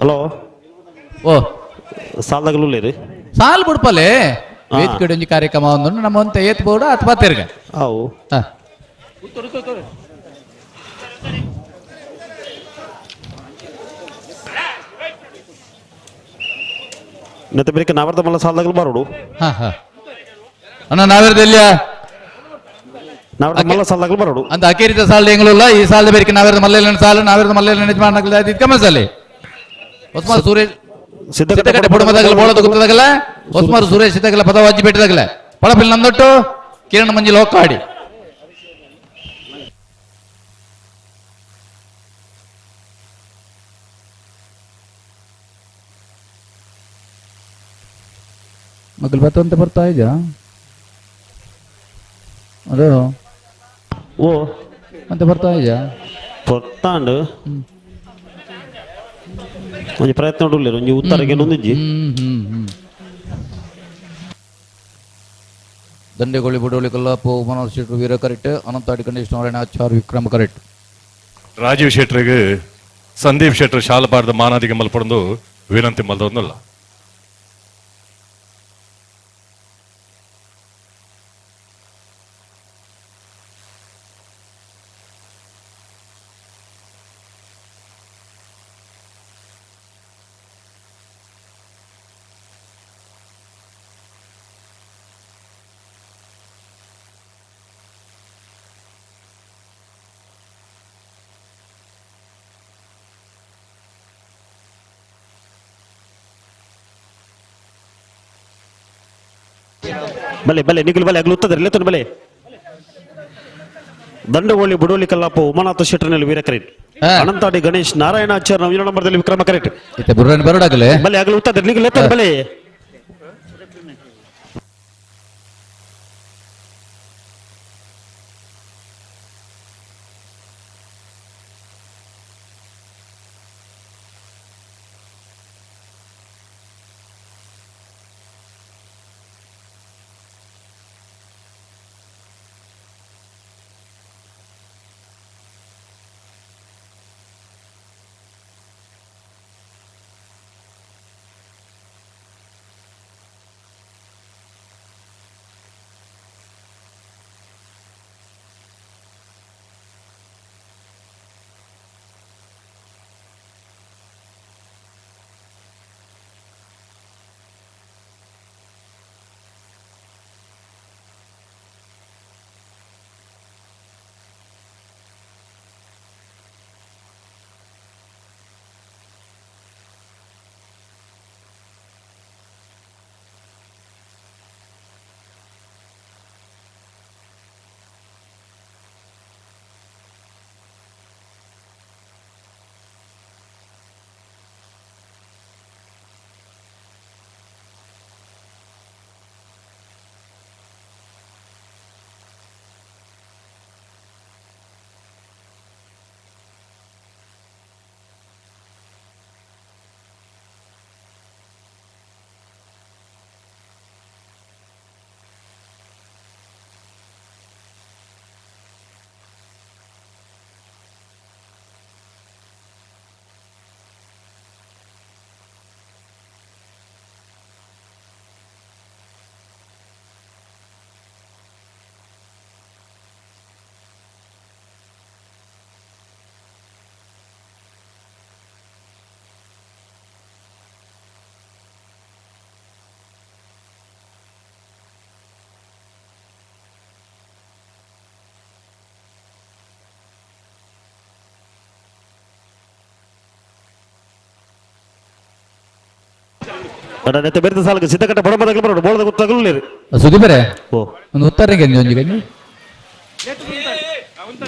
ಹಲೋ ಓ ಸಾಲದಾಗಲೂ ಸಾಲ್ ಬಿಡ್ಪಲೆ ವೇದಿಕೆ ಒಂಜಿ ಕಾರ್ಯಕ್ರಮ ಒಂದು ನಮ್ಮ ಒಂತ ಏತ್ ಬೋರ್ಡ್ ಅಥವಾ ತಿರ್ಗ ಅವು ನೆತ್ತ ಬೇರೆ ನಾವರ್ದ ಮಲ್ಲ ಸಾಲದಾಗಲು ಬರೋಡು. ಹಾ ಹಾ ಅಣ್ಣ ನಾವೇರ್ದ ಎಲ್ಲಿಯ ನಾವರ್ದ ಮಲ್ಲ ಸಾಲದಾಗಲು ಬರೋಡು ಅಂತ ಅಕೇರಿತ ಸಾಲ ಎಂಗಲುಲ್ಲ ಈ ಸಾಲದ ಬೇರೆ ನಾವೇರ್ದ ಮಲ್ಲ ಸಾಲ ನಾವೇರ್ದ ಮಲ್ಲ ಯಜಮಾನ ಇದ್ಕಮ ಸಾಲೆ ಹೊಸ್ಮಾರ್ ಸುರೇಶ್ ಸಿದ್ದಕಟ್ಟೆ ಪುಡಮದಾಗಲ ಬೋಳದ ಗುತ್ತದಾಗಲ ಹೊಸ್ಮಾರ್ ಸುರೇಶ್ ಸಿದ್ದಗಲ ಪದವಾಜಿ ಬೆಟ್ಟದಾಗಲ ಪಳಪಿಲ್ ನಂದೊಟ್ಟು ಕಿರಣ್ ಮಂಜಿಲ್ ಹೊಕ್ಕಾಡಿ. ಮಕ್ಕಳು ಬತ್ತಂತ ಬರ್ತಾ ಇದೆಯಾ? ಅದೇ ಓ ಅಂತ ಬರ್ತಾ ಇದೆಯಾ? ಬರ್ತಾಂಡು ಒಂಜಿ ಪ್ರಯತ್ನ ಉಳ್ಳಿರು ಒಂಜಿ ಉತ್ತರಗೆ ನೊಂದಿಜ್ಜಿ. ದಂಡೆಗೊಳ್ಳಿ ಬುಡೋಳಿ ಕಲ್ಲಾಪು ಮನೋಜ್ ಶೆಟ್ರು ವೀರ ಕರೆಕ್ಟ್ ಅನಂತಾಡಿ ಗಣೇಶ್ ನಾರಾಯಣ ಆಚಾರ್ ವಿಕ್ರಮ ಕರೆಕ್ಟ್. ರಾಜೀವ್ ಶೆಟ್ರಿಗೆ ಸಂದೀಪ್ ಶೆಟ್ರು ಶಾಲಪಾಡದ ಮಾನಾದಿಗೆ ಮಲ್ಪೊಂದು ವಿನಂತಿ ಮಲ್ತೊಂದಲ್ಲ. ಬಲೆ ಬಲೆ ನಿಖಿಲ್ ಬಲೆ ಅಗ್ಲುತ್ತದೆ ಲೇತನ ಬಲೆ ದಂಡಗೋಳಿ ಬುಡೋಲಿ ಕಲ್ಲಾಪ ಉಮಾನಾಥ ಶೆಟ್ಟರ್ನಲ್ಲಿ ವೀರ ಕರೆಕ್ಟ್ ಅನಂತಾಡಿ ಗಣೇಶ್ ನಾರಾಯಣ ಆಚಾರ್ಯ ನವೀನ ನಂಬರ್ದಲ್ಲಿ ವಿಕ್ರಮ ಕರೆಕ್ಟ್ ಬಲೆ ಅಗಲು ಉತ್ತದೆ ನಿಖಿಲ್ ಲೇತನ ಬಲೆ. ನೆತ್ತ ಬೆರ್ದ ಸಾಲಕ್ಕೆ ಸಿದ್ಧಕಟ್ಟ ಬಡಬದಗಳು ಬರೋಡು ಬೋಳದ ಗೊತ್ತಾಗಲಿಲ್ಲ ಸುದೀಪರೇ ಒಂದು ಉತ್ತರಗೆ ಒಂಜಿ ಗಂಜಿ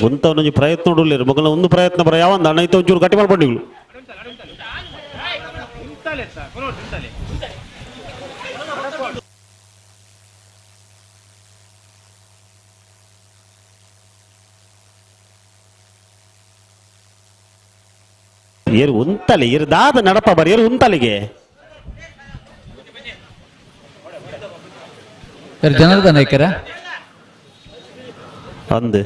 ಒಂತವನೊಂಜಿ ಪ್ರಯತ್ನ ನೋಡಲಿರು ಮಗನ ಒಂದು ಪ್ರಯತ್ನ ಬರ ಯಾವ ಅಣ್ಣ ಇತ್ತ ಒಂಚೂರು ಗಟ್ಟಿ ಮಾಡ್ಕೊಂಡಿಗಳು ಏರು ಉಂತಲೆ ಏರು ದಾದ ನಡಪ ಬರ ಏರು ಉಂತಲಿಗೆ ಜನಾರ್ದನ ನಾಯ್ಕರ ಅಂದು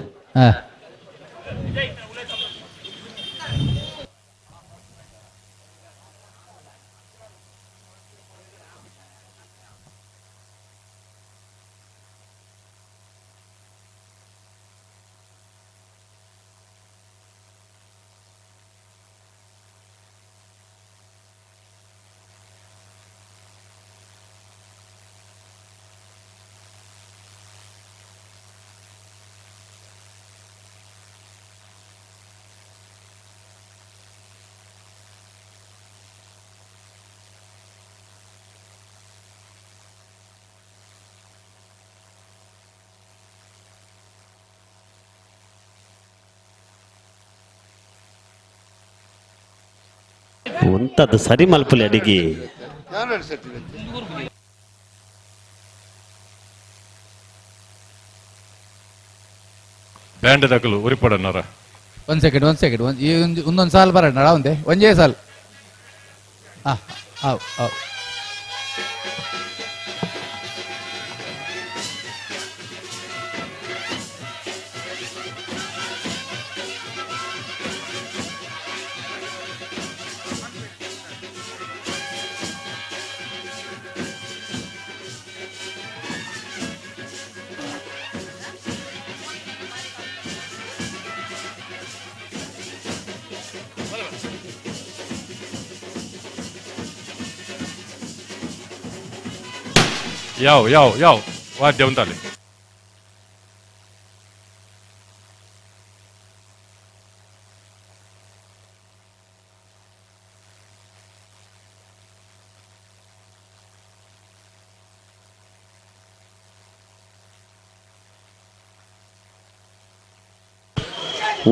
ಉಂತದ್ದು ಸರಿ ಮಲ್ಪುಲೆ ಅಡಿಗೆ ಬ್ಯಾಂಡ್ ದಕಲು ಉರಿಪಡನ್ನರ ಒಂದ್ ಸೆಕೆಂಡ್ ಒಂದ್ ಸೆಕೆಂಡ್ ಒಂದೊಂದು ಸಾಲ್ ಬರೋಣ ಒಂದೇ ಒಂದೇ ಸಾಲ್ ಹಾಂ how how ಯಾವ ಯಾವ ಯಾವ ವಾದ್ಯ ಉಂಟಲ್ಲಿ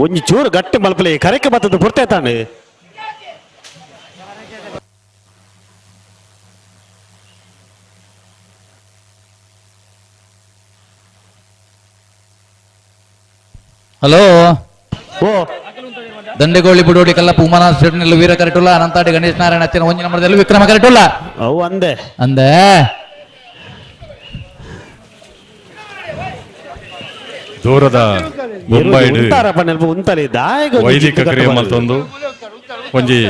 ಒಂಜಿ ಚೂರು ಗಟ್ಟಿ ಮಲ್ಪಲೆ ಕರೆಕ್ಕೆ ಬತ್ತದ ಪುರ್ತೆ ತಾನೆ ಹಲೋ ದಂಡೆಗೋಳಿ ಬುಡೋಡಿ ಕಲ್ಲಪ್ಪ ಉಮಾನಾಥ್ ಶೆಟ್ನಲ್ಲಿ ವೀರ ಕರೆಟುಲ್ಲ ಅನಂತಾಡಿ ಗಣೇಶ್ ನಾರಾಯಣ ಅಚ್ಚಿನ ಒಂಜಿ ನಂಬರ್ದಲ್ಲಿ ವಿಕ್ರಮ ಕರೆಟುಲ್ಲ ಅವು ಅಂದೆ ಅಂದೆ ದೂರದ ವೈದಿಕ ಕ್ರಿಯೆ ಮಲ್ತೊಂದು ಒಂಜಿ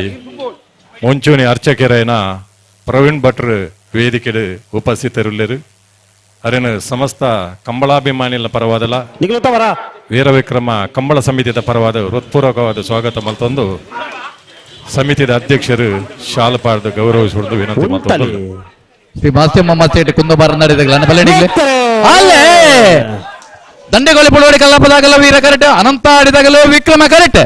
ಮುಂಚೂಣಿ ಅರ್ಚಕೆರೆನ ಪ್ರವೀಣ್ ಭಟ್ರು ವೇದಿಕೆಡು ಉಪಸ್ಥಿತರುಲ್ಲೆರು ಅರೆನ ಸಮಸ್ತ ಕಂಬಳಾಭಿಮಾನಿಗಳ ಪರವಾದಲ ವೀರವಿಕ್ರಮ ಕಂಬಳ ಸಮಿತಿಯ ಪರವಾದ ಹೃತ್ಪೂರ್ವಕವಾದ ಸ್ವಾಗತ ಮಲ್ತೊಂದು ಸಮಿತಿಯ ಅಧ್ಯಕ್ಷರು ಶಾಲಪಾರ್ದು ಗೌರವಿಸುವುದು ವಿನಂತಿ ಮಲ್ತೊಂದು ಶ್ರೀ ಮಾಸ್ತಿ ಸೇಠ್ ಕುಂದಬಾರ ಅಲ್ಲೇ ದಂಡೆಗೋಳಿ ಬುಡೋಡಿ ಕಲ್ಲಪ್ಪದಾಗಲ ವೀರ ಕರೆಕ್ಟ್ ಅನಂತ ಆಡಿದಾಗಲೂ ವಿಕ್ರಮ ಕರೆಕ್ಟ್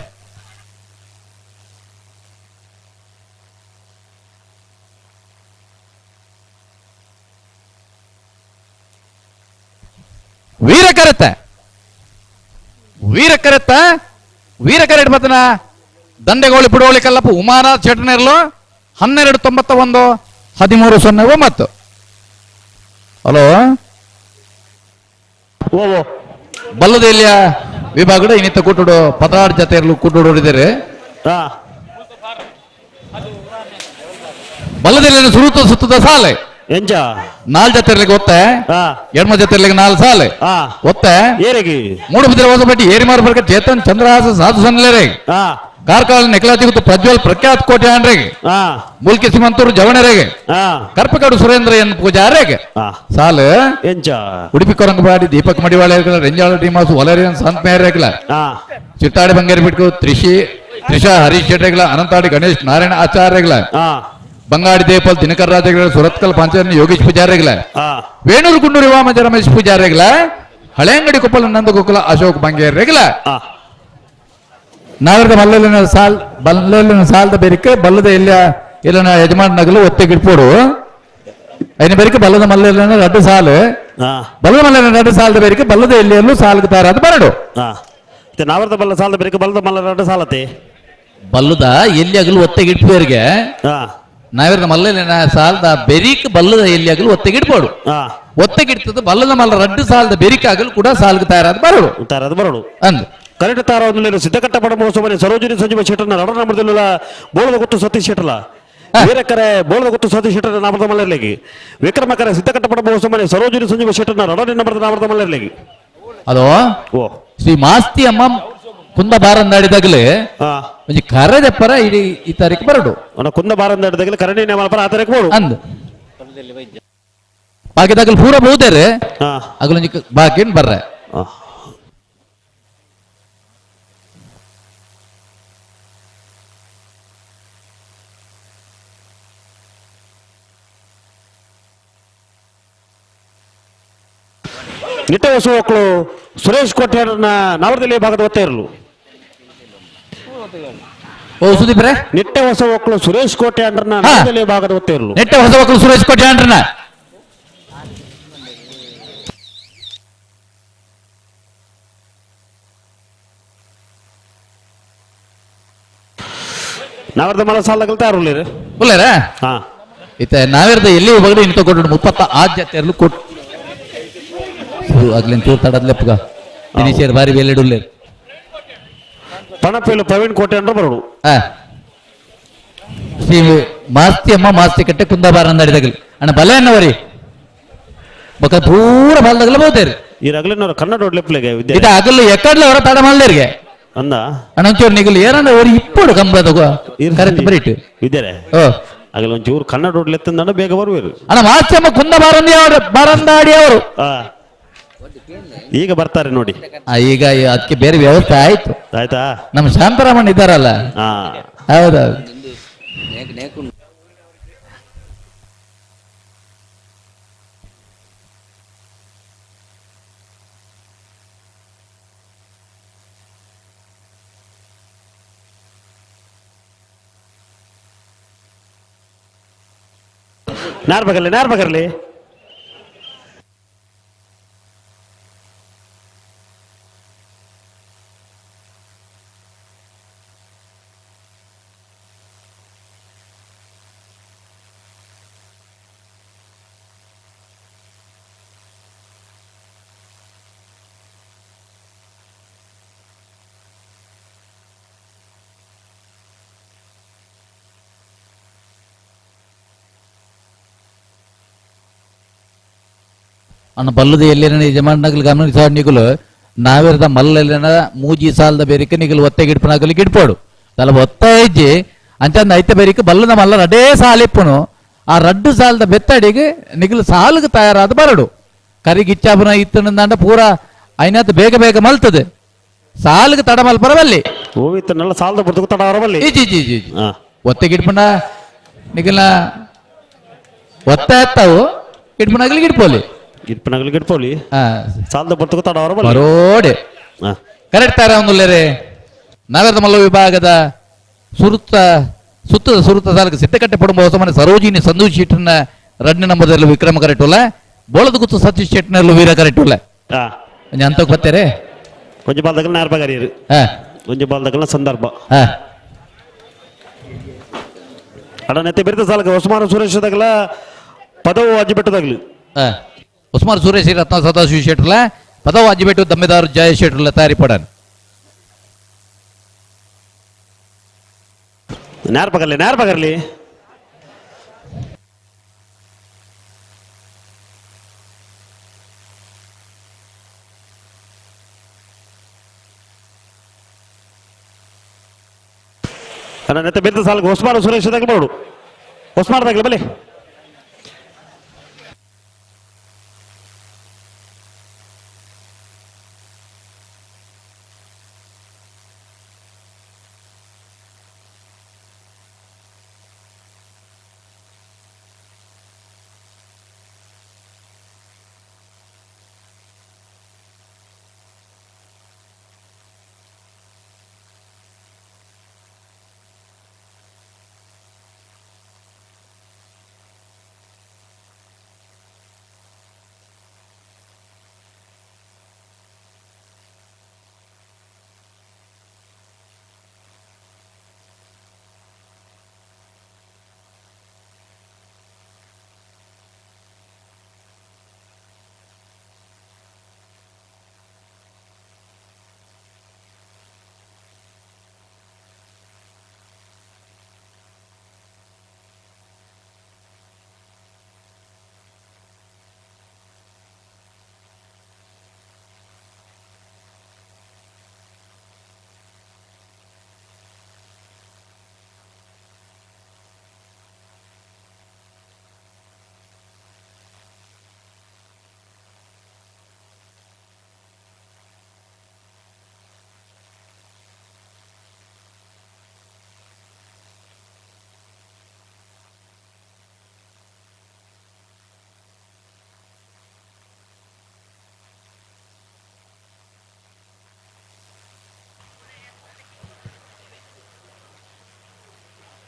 ವೀರ ಕರೆತ ವೀರ ಕರೆತ ವೀರ ಕರೆಟ್ ಬತ್ತನ ದಂಡೆಗೋಳಿ ಬುಡೋಳಿ ಕಲ್ಲಪ್ಪ ಉಮಾನಾಥ್ ಶೆಟ್ಟನೆರ್ಲು 12.91 13.09. ಹಲೋ ಬಲ್ಲದೆಲ್ಲಿಯ ವಿಭಾಗದ ಇನ್ನಿತ ಕೂಟುಡು 16 ಜತೆಯರ್ಲು ಕೂಟುಡು ಹೊಡಿದರೆ ಬಲ್ಲದೆಲ್ಲಿ ಸುರುತ ಸುತ್ತದ ಸಾಲೆ ಎಂಚ 4 ಜತೆರ್ಲಿಗೆ ಒತ್ತೆ 2 ಜತೆರ್ಲಿಗೆ 4 ಸಾಲೆ ಒತ್ತೆ ಮೂಡು ಬಿದ್ದರೆ ಹೊಸಪಟ್ಟಿ ಏರಿಮಾರು ಬರ್ಕ ಚೇತನ್ ಚಂದ್ರಹಾಸ ಸಾಧು ಸನ್ಲೇರೆ ಕಾರ್ಕಳ ನೆಕಲಾತಿ ಗೊತ್ತು ಪ್ರಜ್ವಲ್ ಪ್ರಖ್ಯಾತ್ ಕೋಟೆ ಆಂಡ್ರೆಗೆ ಮುಲ್ಕಿ ಸಿಮಂತೂರು ಜವಣರೆಗೆ ಕರ್ಪಕಾಡು ಸುರೇಂದ್ರ ಎನ್ ಪೂಜಾರೆಗೆ ಸಾಲು ಎಂಚ ಉಡುಪಿ ಕೊರಂಗಬಾಡಿ ದೀಪಕ್ ಮಡಿವಾಳ ರೆಂಜಾಳ ಡಿಮಾಸು ವಲರಿಯನ್ ಸಂತ ಮೇರೆಗ್ಲ ಚಿಟ್ಟಾಡಿ ಬಂಗೇರಿ ಬಿಟ್ಕು ತ್ರಿಷಾ ಹರೀಶ್ ಶೆಟ್ಟೆಗ್ಲ ಅನಂತಾಡಿ ಗಣೇಶ್ ನಾರಾಯಣ ಆಚಾರ್ಯಗ್ಲ ಬಂಗಾಡಿ ದೇಪಲ್ ದಿನಕರ್ ರಾಜಗಳ ಸುರತ್ಕಲ್ ಪಂಚಾಯತ್ ಯೋಗೇಶ್ ಪೂಜಾರಿಗಳ ವೇಣೂರು ಗುಂಡೂರು ವಾಮಜ ರಮೇಶ್ ಪೂಜಾರಿಗಳ ಹಳೆಯಂಗಡಿ ಕೊಪ್ಪಲ ನಂದಗೋಕುಲ ಅಶೋಕ್ ಬಂಗೇರ್ರೆಗ್ಲ ನಾಗರಿಕ ಮಲ್ಲಲ್ಲಿನ ಸಾಲ್ ಬಲ್ಲಲ್ಲಿನ ಸಾಲದ ಬೇರಿಕೆ ಬಲ್ಲದ ಎಲ್ಲ ಇಲ್ಲ ಯಜಮಾನ ನಗಲು ಒತ್ತೆ ಗಿಡ್ಪೋಡು. ಐನ ಬೇರಿಕೆ ಬಲ್ಲದ ಮಲ್ಲೆಲ್ಲ ರಡ್ಡು ಸಾಲು ಬಲ್ಲದ ಮಲ್ಲೆಲ್ಲ ರಡ್ಡು ಸಾಲದ ಬೇರಿಕೆ ಬಲ್ಲದ ಎಲ್ಲಿಯಲ್ಲೂ ಸಾಲಕ್ಕೆ ತಯಾರಾದ ಬರಡು. ನಾವರ್ದ ಬಲ್ಲ ಸಾಲದ ಬೇರಿಕೆ ಬಲ್ಲದ ಮಲ್ಲ ರಡ್ಡು ಸಾಲತೆ ಬಲ್ಲದ ಎಲ್ಲಿ ಆಗಲು ಒತ್ತೆಗೆ ಇಟ್ಪೇರಿಗೆ ನಾವಿರ್ದ ಮಲ್ಲ ಸಾಲದ ಬೆರಿಕ್ ಬಲ್ಲದ ಎಲ್ಲಿ ಆಗಲು ಒತ್ತೆಗೆ ಇಡ್ಬೋಡು. ಒತ್ತೆಗೆ ಇಡ್ತದ ಬಲ್ಲದ ಮಲ್ಲ ರಡ್ಡು ಸಾಲದ ಬೆರಿಕೆ ಆಗಲು ಕೂಡ ಸಾಲಕ್ಕೆ ತಯಾರಾದ ಬರಡು ತಯಾರಾದ ಬರಡು ಅಂದು. ಕರೆಕ್ಟ್ ತಾರ ಸಿದ್ಧಕಟ್ಟ ಪಡ ಮಹೋತ್ಸವ ಸರೋಜಿನಿ ಸಂಜೀವ ಶೆಟ್ಟರ್ನ ರಡ ನಂಬರ್ದಲ್ಲ ಬೋಳದ ಗೊತ್ತು ಸತೀಶ್ ಶೆಟ್ಟರ್ಲ ವೀರಕರೆ ಬೋಳದ ಗೊತ್ತು ಸತೀಶ್ ಶೆಟ್ಟರ್ ನಾಮರದ ಮಲ್ಲರ್ಲಿಗೆ ವಿಕ್ರಮಕರೆ ಸಿದ್ಧಕಟ್ಟ ಪಡ ಮಹೋತ್ಸವ ಸರೋಜಿನಿ ಸಂಜೀವ ಶೆಟ್ಟರ್ನ ರಡ ನಂಬರ್ದ ನಾಮರದ ಮಲ್ಲರ್ಲಿಗೆ. ಅದು ಶ್ರೀ ಮಾಸ್ತಿ ಅಮ್ಮ ಕುಂದ ಬಾರಂದಾಡಿದಾಗಲೇ ಒಂಜಿ ಕರೆದೆಪ್ಪರ ಇಡೀ ಈ ತಾರೀಕು ಬರಡು. ಕುಂದ ಬಾರಂದಾಡಿದಾಗಲೇ ಕರಣಿ ನೇಮಪರ ಆ ತಾರೀಕು ಬರಡು ಅಂದ್ ಬಾಕಿದಾಗಲು ಪೂರ ಬಹುದೇರೆ ಅಗಲೊಂಜಿ ಬಾಕಿ ಬರ್ರೆ. ನಿಟ್ಟ ಹೊಸ ಮಕ್ಕಳು ಸುರೇಶ್ ಕೋಟ್ಯಾರನ್ನ ನವರದಲ್ಲಿ ಭಾಗದ ಒತ್ತೆ ಇರಲು. ನಿಟ್ಟೆ ಹೊಸ ಮಕ್ಕಳು ಸುರೇಶ್ ಕೋಟ್ಯಾಂಡ್ರನ್ನ ನವರದಲ್ಲಿ ಭಾಗದ ಒತ್ತೆ ಇರಲು. ನಿಟ್ಟೆ ಹೊಸ ಮಕ್ಕಳು ಸುರೇಶ್ ಕೋಟ್ಯಾಂಡ್ರನ್ನ ನಾವರ್ದ ಮಲ ಸಾಲ ತಾರುಳ್ಳೇರು ಉಳ್ಳೇರ. ಇತ್ತ ನಾವಿರ್ದ ಎಲ್ಲಿ ಬಗಡು ಇಂತ ಕೊಟ್ಟು 36 ಜೊತೆ ಇರಲು ಕೊಟ್ಟು ಅಗ್ಲಿನ್ ಚೂರು ತಡದ್ಲೆಪ್ಪಗ ದಿನೇಶ್ ಬಾರಿ ಬೇಲೆಡುಲ್ಲೇರು. ಪಣಪೇಲು ಪ್ರವೀಣ್ ಕೋಟೆ ಅಂದ್ರೆ ಬರೋಡು. ಶ್ರೀ ಮಾಸ್ತಿ ಅಮ್ಮ ಮಾಸ್ತಿ ಕಟ್ಟೆ ಕುಂದಬಾರ ಅಂದಾಡಿದಾಗಲಿ ಅಣ್ಣ ಬಲೆ ಅನ್ನವರಿ ಬೊಕ ಪೂರ ಬಾಲ್ದಾಗಲ ಬಹುತೇರಿ. ಈ ರಗಲಿನವರು ಕನ್ನಡ ಒಡ್ಲೆಪ್ಲೆಗೆ ಇದು ಅಗಲು ಎಕ್ಕಡ್ಲ ಅವರ ತಡ ಮಲ್ದೇರಿಗೆ ಅಂದ ಅಣ್ಣ ಒಂಚೂರು ನಿಗಲು ಏನಂದ್ರೆ ಅವ್ರು ಇಪ್ಪಡು ಕಂಬದ ಕರೆಕ್ಟ್ ಬರೀಟು ವಿದ್ಯಾರೆ ಆಗಲ ಒಂಚೂರು ಕನ್ನಡ ಒಡ್ಲೆತ್ತಂದ ಬೇಗ ಬರುವರು. ಅಣ್ಣ ಮಾಸ್ತಿ ಅಮ್ಮ ಕುಂದ ಬಾರಂದಿ ಅವರು ಬಾರಂದಾಡಿ ಅವರು ಈಗ ಬರ್ತಾರೆ ನೋಡಿ. ಈಗ ಅದಕ್ಕೆ ಬೇರೆ ವ್ಯವಸ್ಥೆ ಆಯ್ತು ಆಯ್ತಾ. ನಮ್ಮ ಶಾಂತರಾಮಣ್ಣ ಇದ್ದಾರಲ್ಲ. ಹೌದೌದು. ನಾರ್ ಬಗರ್ಲಿ ನಾರ್ ಬಗರ್ಲಿ ಅಣ್ಣ ಬಲ್ಲದ ಎಲ್ಲೇನ ಯಜಮಾನಗಲು ಗಮನಿಸ ನಿಗುಲು ನಾವಿರದ ಮಲ್ಲೆಲ್ಲನ ಮೂಜಿ ಸಾಲದ ಬೇರಿಕೆ ನಿಗುಲು ಒತ್ತೆ ಗಿಡ್ಪನಾಗಲಿ ಗಿಡ್ಪೋಡು ತಲ ಒತ್ತ ಹೆಜ್ಜೆ ಅಂಚಂದ ಐತ ಬೇರಿಕೆ ಬಲ್ಲದ ಮಲ್ಲ ರಡೇ ಸಾಲಿಪ್ಪನು ಆ ರಡ್ಡು ಸಾಲದ ಬೆತ್ತಡಿಗೆ ನಿಗುಲು ಸಾಲಿಗೆ ತಯಾರಾದ ಬರಡು ಕರಿಗಿಚ್ಚಾಪುನ ಇತ್ತನಂದ ಪೂರ ಐನಾತ್ ಬೇಗ ಬೇಗ ಮಲ್ತದೆ ಸಾಲಿಗೆ ತಡ ಮಲ್ಪರ ಬಲ್ಲಿ ಹೂವಿತ್ತನಲ್ಲ ಸಾಲದ ಬುರ್ದಕ್ಕೆ ತಡ ಬರಬಲ್ಲಿ. ಜಿ ಜಿ ಜಿ ಒತ್ತೆ ಗಿಡ್ಪನ ನಿಗಲ ಒತ್ತ ಎತ್ತಾವು ಗಿಡ್ಪನಾಗಲಿ ಗಿಡ್ಪೋಲಿ ಗಿಡ್ಪನಾಗಲಿ ಗಿಡ್ಪೋಲಿ ಸಾಲದ ಬರ್ತಕ ತಡ ಬರಬಲ್ಲಿ ಬರೋಡೆ ಕರೆಕ್ಟ್ ತಾರ ಒಂದುಲ್ಲೇರೆ. ನಗರದ ಮಲ್ಲ ವಿಭಾಗದ ಸುರುತ್ತ ಸುತ್ತದ ಸುರುತ್ತ ಸಾಲಕ್ಕೆ ಸಿದ್ದಕಟ್ಟೆ ಪಡುಂಬ ಹೊಸಮನೆ ಸರೋಜಿನಿ ಸಂದೂಷ್ ಶೆಟ್ಟರ್ನ ರಡ್ನೇ ನಂಬರ್ದಲ್ಲಿ ವಿಕ್ರಮ ಕರೆಕ್ಟುಲ್ಲ ಬೋಳದ ಗುತ್ತು ಸತೀಶ್ ಶೆಟ್ಟರ್ನಲ್ಲೂ ವೀರ ಕರೆಕ್ಟುಲ್ಲ ಅಂತ ಬರ್ತಾರೆ. ಒಂಜಿ ಬಾಲ್ದಗಲ ನಾರ್ ಬಗಾರಿಯರು ಒಂಜಿ ಬಾಲ್ದಗಲ ಸಂದರ್ಭ ಅಡ ನೆತ್ತೆ ಬೆರೆತ ಸಾಲಕ್ಕೆ ಹೊಸಮಾರು ಸುರೇಶ್ ದಗಲ ಪದವು ಅಜ್ಜಿ ಬೆಟ್ಟದಾಗಲಿ ಉಸ್ಮಾನ್ ಸುರೇಶ್ ರತ್ನ ಸದಾಶಿವ ಶೆಟ್ಟರ್ಲ ಪದವು ಅಜ್ಜಿಬೆಟ್ಟು ದಮ್ಮೆದಾರು ಜಯ ಶೆಟ್ಟರ್ಲ ತಯಾರಿ ಪಡನ್ ನಾರ್ ಬಗರ್ಲಿ ನಾರ್ ಬಗರ್ಲಿ ಅಣ್ಣ ನೆತ್ತೆ ಬೆರೆತ ಸಾಲಕ್ಕೆ ಹೊಸಮಾರು ಸುರೇಶ್ ದಗಲ ನೋಡು ಹೊಸಮಾರು ದಗಲ ಬಲೆ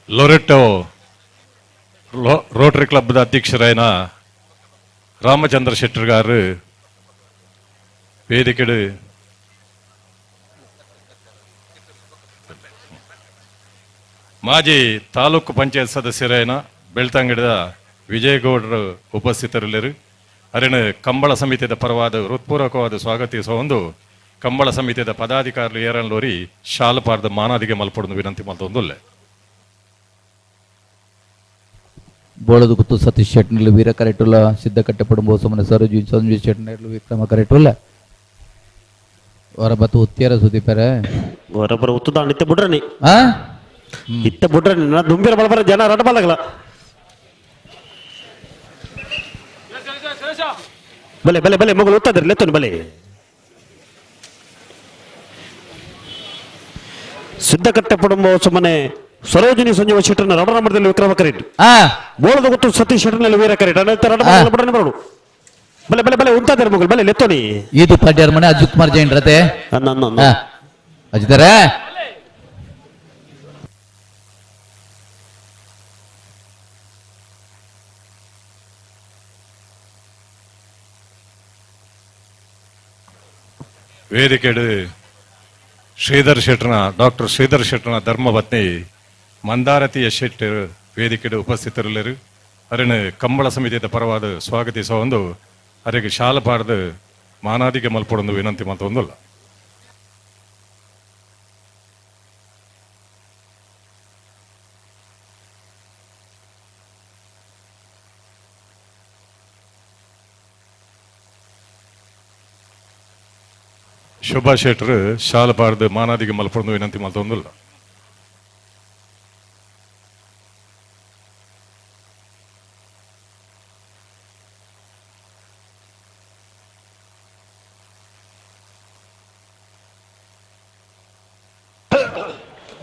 ಲೊರೆಟೋ ರೋಟರಿ ಕ್ಲಬ್ದ ಅಧ್ಯಕ್ಷರಾಯನ ರಾಮಚಂದ್ರ ಶೆಟ್ಟರ್ಗಾರು ವೇದಿಕೆಡು ಮಾಜಿ ತಾಲೂಕು ಪಂಚಾಯತ್ ಸದಸ್ಯರಾಯನ ಬೆಳ್ತಂಗಡಿದ ವಿಜಯಗೌಡರು ಉಪಸ್ಥಿತರಿಲ್ಲರು. ಅರಿಣ ಕಂಬಳ ಸಮಿತಿಯ ಪರವಾದ ಹೃತ್ಪೂರ್ವಕವಾದ ಸ್ವಾಗತಿಸುವ ಒಂದು ಕಂಬಳ ಸಮಿತಿಯ ಪದಾಧಿಕಾರಿಗಳು ಏರನ್ಲೋರಿ ಶಾಲಪಾರದ ಮಾನಾದಿಗೆ ಮಲ್ಪಡನ್ನು ವಿನಂತಿ ಮಲ್ತೊಂದುಲ್ಲೆ. ಬೋಳದು ಗುತ್ತು ಸತೀಶ್ ಶೆಟ್ನಲ್ಲಿ ವೀರ ಕರೆಟುಲ್ಲ ಸಿದ್ಧಕಟ್ಟೆ ಪಡುಂಬೋ ಸುಮ್ಮನೆ ಸರೋಜು ಸಂಜಯ್ ಶೆಟ್ನಲ್ಲಿ ವಿಕ್ರಮ ಕರೆಟುಲ್ಲ ಹೊರಬತ್ತು ಉತ್ತಿಯರ ಸುದೀಪರ ಹೊರಬರ ಉತ್ತುದಾಣ ಇತ್ತೆ ಬುಡ್ರನಿ ಇತ್ತೆ ಬುಡ್ರನಿ ನಾ ದುಂಬಿರ ಬಲಬರ ಜನ ರಡ ಬಲಗಲ ಬಲೆ ಬಲೆ ಬಲೆ ಮಗಳು ಉತ್ತದ್ರಿ ಲೆತ್ತನು ಬಲೆ. ಸಿದ್ಧಕಟ್ಟೆ ಪಡುಂಬೋ ಸುಮ್ಮನೆ ಸರೋಜಿನಿ ಸಂಜೀವ ಶೆಟ್ಟರ್ನ ರಡ ನಂಬರ್ದಲ್ಲಿ ವಿಕ್ರಮ ಕರೆಟ್ ಬೋಳದ ಗೊತ್ತು ಸತೀಶ್ ಶೆಟ್ಟರ್ನಲ್ಲಿ ವೀರ ಕರೆಟ್ ಬಡನೆ ಬರೋಡು ಬಲೆ ಬಲೆ ಬಲೆ ಉಂತಾದರೆ ಮಗಳು ಬಲೆ ಲೆತ್ತೋನಿ. ಇದು ಪಡ್ಯಾರ ಮನೆ ಅಜಿತ್ ಕುಮಾರ್ ಜೈನ್ ರತೆ ಅಜಿತಾರೆ. ವೇದಿಕೆಡು ಶ್ರೀಧರ್ ಶೆಟ್ಟರ್ನ ಡಾಕ್ಟರ್ ಶ್ರೀಧರ್ ಶೆಟ್ಟರ್ನ ಧರ್ಮಪತ್ನಿ ಮಂದಾರತಿಯ ಶೆಟ್ಟರ್ ವೇದಿಕೆಡು ಉಪಸ್ಥಿತರಿಲ್ಲರು. ಅರಿಣ ಕಂಬಳ ಸಮಿತಿಯ ಪರವಾದ ಸ್ವಾಗತಿಸುವ ಒಂದು ಅರಿಗೆ ಶಾಲಪಾರದ ಮಾನಾದಿಗೆ ಮಲ್ಪಡೊಂದು ವಿನಂತಿ ಮಲ್ತೊಂದುಲ್ಲ. ಶೋಭಾ ಶೆಟ್ಟರ್ ಶಾಲಪಾರದ ಮಾನಾದಿಗೆ ಮಲ್ಪಡೊಂದು ವಿನಂತಿ ಮಲ್ತೊಂದುಲ್ಲ.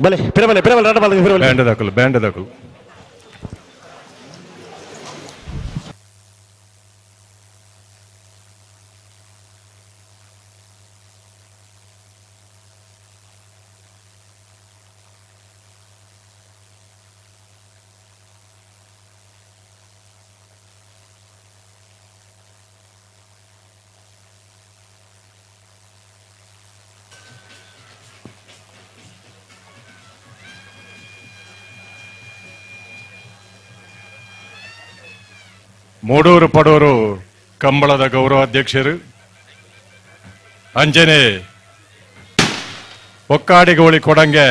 ಬಲೆ ಪಿರಬಲೆ ಪಿರಬಲೆ ರಡ ಬಲೆ ಪಿರಬಲೆ ಬ್ಯಾಂಡ್ ದಾಕಲು ಬ್ಯಾಂಡ್ ದಾಕಲು. ಮೂಡೂರು ಪಡೂರು ಕಂಬಳದ ಗೌರವಾಧ್ಯಕ್ಷರು ಅಂಜನೆ ಒಕ್ಕಾಡಿಗೋಳಿ ಕೊಡಂಗೆ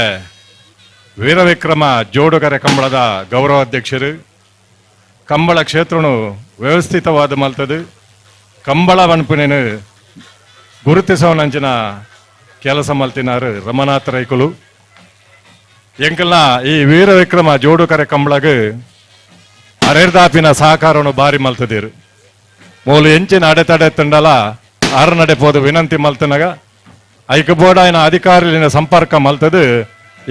ವೀರವಿಕ್ರಮ ಜೋಡುಗರೆ ಕಂಬಳದ ಗೌರವಾಧ್ಯಕ್ಷರು. ಕಂಬಳ ಕ್ಷೇತ್ರನು ವ್ಯವಸ್ಥಿತವಾದ ಮಲ್ತದು ಕಂಬಳ ವನ್ಪುನೇನು ಗುರುತಿಸೋನಂಚಿನ ಕೆಲಸ ಮಲ್ತಿನಾರು ರಮನಾಥ ರೈಕುಲು. ಎಂಕಲ್ನ ಈ ವೀರವಿಕ್ರಮ ಜೋಡುಕರೆ ಕಂಬಳಗು ಅರೆರ್ದಾಪಿನ ಸಹಕಾರವನ್ನು ಬಾರಿ ಮಲ್ತದಿರು. ಮೂಲು ಎಂಚಿನ ಅಡೆತಡೆ ತಂಡಲ ಅರನಡೆ ಪೋದು ವಿನಂತಿ ಮಲ್ತನಗ ಐಕಬೋಡಾಯನ ಅಧಿಕಾರಿನ ಸಂಪರ್ಕ ಮಲ್ತದು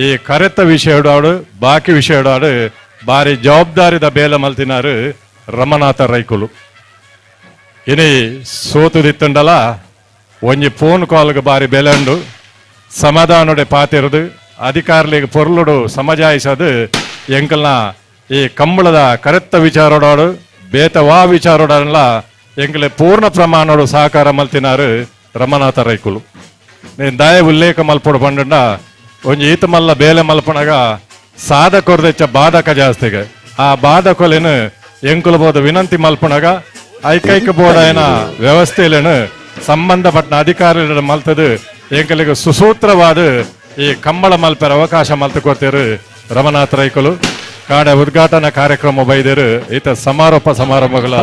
ಈ ಕರೆತ ವಿಷಯಡಾಡು ಬಾಕಿ ವಿಷಯಡಾಡು ಬಾರಿ ಜವಾಬ್ದಾರಿದ ಬೇಲೆ ಮಲ್ತಿನಾರು ರಮನಾಥ ರೈಕುಲು. ಇನಿ ಸೋತುದಿತ್ತಂಡಲ ಒಂಜಿ ಫೋನ್ ಕಾಲ್ಗೆ ಬಾರಿ ಬೆಲೆ ಉಂಡು ಸಮಾಧಾನಡೆ ಪಾತಿರದು ಅಧಿಕಾರಿಗಳಿಗೆ ಪೊರ್ಲುಡು ಸಮಜಾಯಿಸದು ಎಂಕಲ್ನ ಈ ಕಂಬಳದ ಕರೆತ್ತ ವಿಚಾರೋಡಾಡು ಬೇತವಾ ವಿಚಾರೋಡಲ್ಲ ಎಂಕಲೆ ಪೂರ್ಣ ಪ್ರಮಾಣೋಡು ಸಹಕಾರ ಮಲ್ತಿನಾರು ರಮನಾಥ ರೈಕುಲು. ನೀನು ದಾಯ ಉಲ್ಲೇಖ ಮಲ್ಪೊಡು ಪಂಡ ಒಂಜಿ ಈತ ಮಲ್ಲ ಬೇಲೆ ಮಲ್ಪನಗ ಸಾಧಕೊರ್ದೆಚ್ಚ ಬಾಧಕ ಜಾಸ್ತಿಗೆ ಆ ಬಾಧಕೊಲೆನು ಎಂಕುಲು ಬೋದು ವಿನಂತಿ ಮಲ್ಪನಗ ಐಕೈಕ ಬೋರ್ಡಾಯನ ವ್ಯವಸ್ಥೆಲೇನು ಸಂಬಂಧಪಟ್ಟ ಅಧಿಕಾರಿಗಳ ಮಲ್ತದು ಎಂಕಲಿಗೆ ಸುಸೂತ್ರವಾದ ಈ ಕಂಬಳ ಮಲ್ಪೆರ ಅವಕಾಶ ಮಲ್ತು ಕೊಡ್ತೀರು ರಮನಾಥ ರೈಕುಲು. ಕಾಡ ಉದ್ಘಾಟನಾ ಕಾರ್ಯಕ್ರಮ ಬೈದರು ಈತ ಸಮಾರೋಪ ಸಮಾರಂಭಗಳ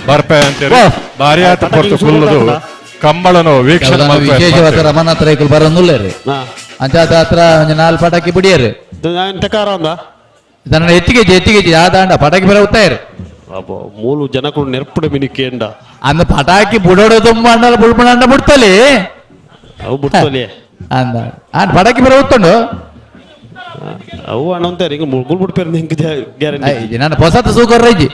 ಬರ್ಪೆ ಅಂತೀರಿ ಭಾರಿಯಾತ ಪೊರ್ತು ಕುಲ್ಲುದು ಕಂಬಳನು ವೀಕ್ಷಣೆ ವಿಶೇಷವಾದ ರಮನಾಥ ರೈಕುಲು ಬರೋನುಲ್ಲೇರಿ ಅಂಚಾತ ಹತ್ರ ಒಂಜಿ ನಾಲ್ ಪಟಾಕಿ ಬಿಡಿಯರು ನನ್ನ ಎತ್ತಿಗೆಜಿ ಎತ್ತಿಗೆಜಿ ಆದಾಂಡ ಪಟಾಕಿ ಬರ ಉತ್ತಾಯರು ಮೂಲು ಜನಗಳು ನೆರ್ಪುಡ ಮಿನಿಕೇಂಡ ಅಂದ ಪಟಾಕಿ ಬುಡೋಡು ತುಂಬ ಅಂಡಲ ಬುಡ್ಬಣ ಅಂಡ ಬಿಡ್ತಲಿ ಅವು ಬಿಡ್ತಲಿ ಅಂದ ಆಂಡ್ ಪಟಾಕಿ ಬರ ಉತ್ತಂಡು ಅವು ಅಣ್ಣ ಅಂತಾರೆ ಹಿಂಗೆ ಮುಗುಲ್ ಬಿಡ್ಪೇರು ಹಿಂಗೆ ಗ್ಯಾರಂಟಿ ನಾನು ಹೊಸತು ಸೂಕರ್ ರೈಜಿ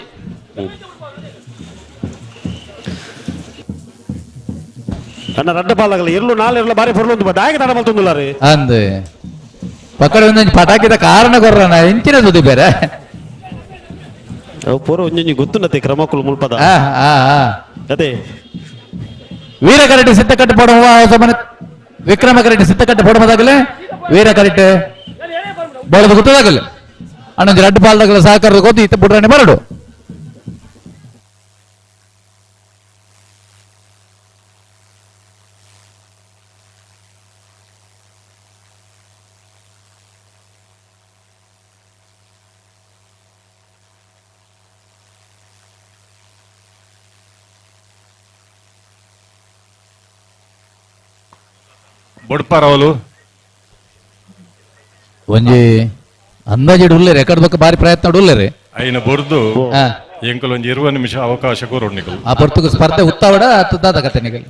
ಅಣ್ಣ ರಡ್ಡ ಪಾಲಾಗಲ್ಲ ಇರ್ಲು ನಾಳೆ ಇರ್ಲ ಬಾರಿ ಪೊರ್ಲು ಒಂದು ದಾಯಕ ತಡ ಮಲ್ತೊಂದುಲ್ಲ ರೀ ಅಂದ್ ಪಕ್ಕಡೆ ಒಂದೊಂದು ಪಟಾಕಿದ ಕಾರಣ ಕೊರ್ರನ ಎಂಚಿನ ಸುದ್ದಿ ಬೇರೆ ಅವು ಪೂರ ಒಂಜೊಂಜಿ ಗೊತ್ತುಂಡತೆ ಕ್ರಮಕ್ಕುಲು ಮುಲ್ಪದ. ಅದೇ ವೀರ ಕರೆಟ್ ಸಿದ್ಧಕಟ್ಟೆ ಪಡುವ ವಿಕ್ರಮ ಕರೆಟ್ ಸಿದ್ಧಕಟ್ಟೆ ಪಡುವುದಾಗಲೇ ವೀರ ಕರೆಟ್ ಬಳದು ಗೊತ್ತದಾಗಲ್ಲ ಅಣ್ಣೊಂದು ರಡ್ಡು ಪಾಲ್ದಾಗಲ ಸಹಕಾರದ ಗೊತ್ತು ಇತ್ತ ಬುಡ್ರಾಣಿ ಬರಡು. ಬೊಡ್ಪಾರವಲು ಒಂಜಿ ಅಂದಾಜಿಡ್ ಉಲ್ಲೇರಿ ಎಕಡ್ ಬೊಕ್ಕ ಬಾರಿ ಪ್ರಯತ್ನ ಉಲ್ಲೇರಿ ಐನ ಬೊರ್ದು ಎಂಕಲ್ ಒಂಜಿ 20 ನಿಮಿಷ ಅವಕಾಶ ಕೊರೊಂಡಿಕಲ್ ಆ ಪೊರ್ತುಗು ಸ್ಪರ್ಧೆ ಉತ್ತಾವಡ ದಾದ ಕತೆ ನಿಗಲ್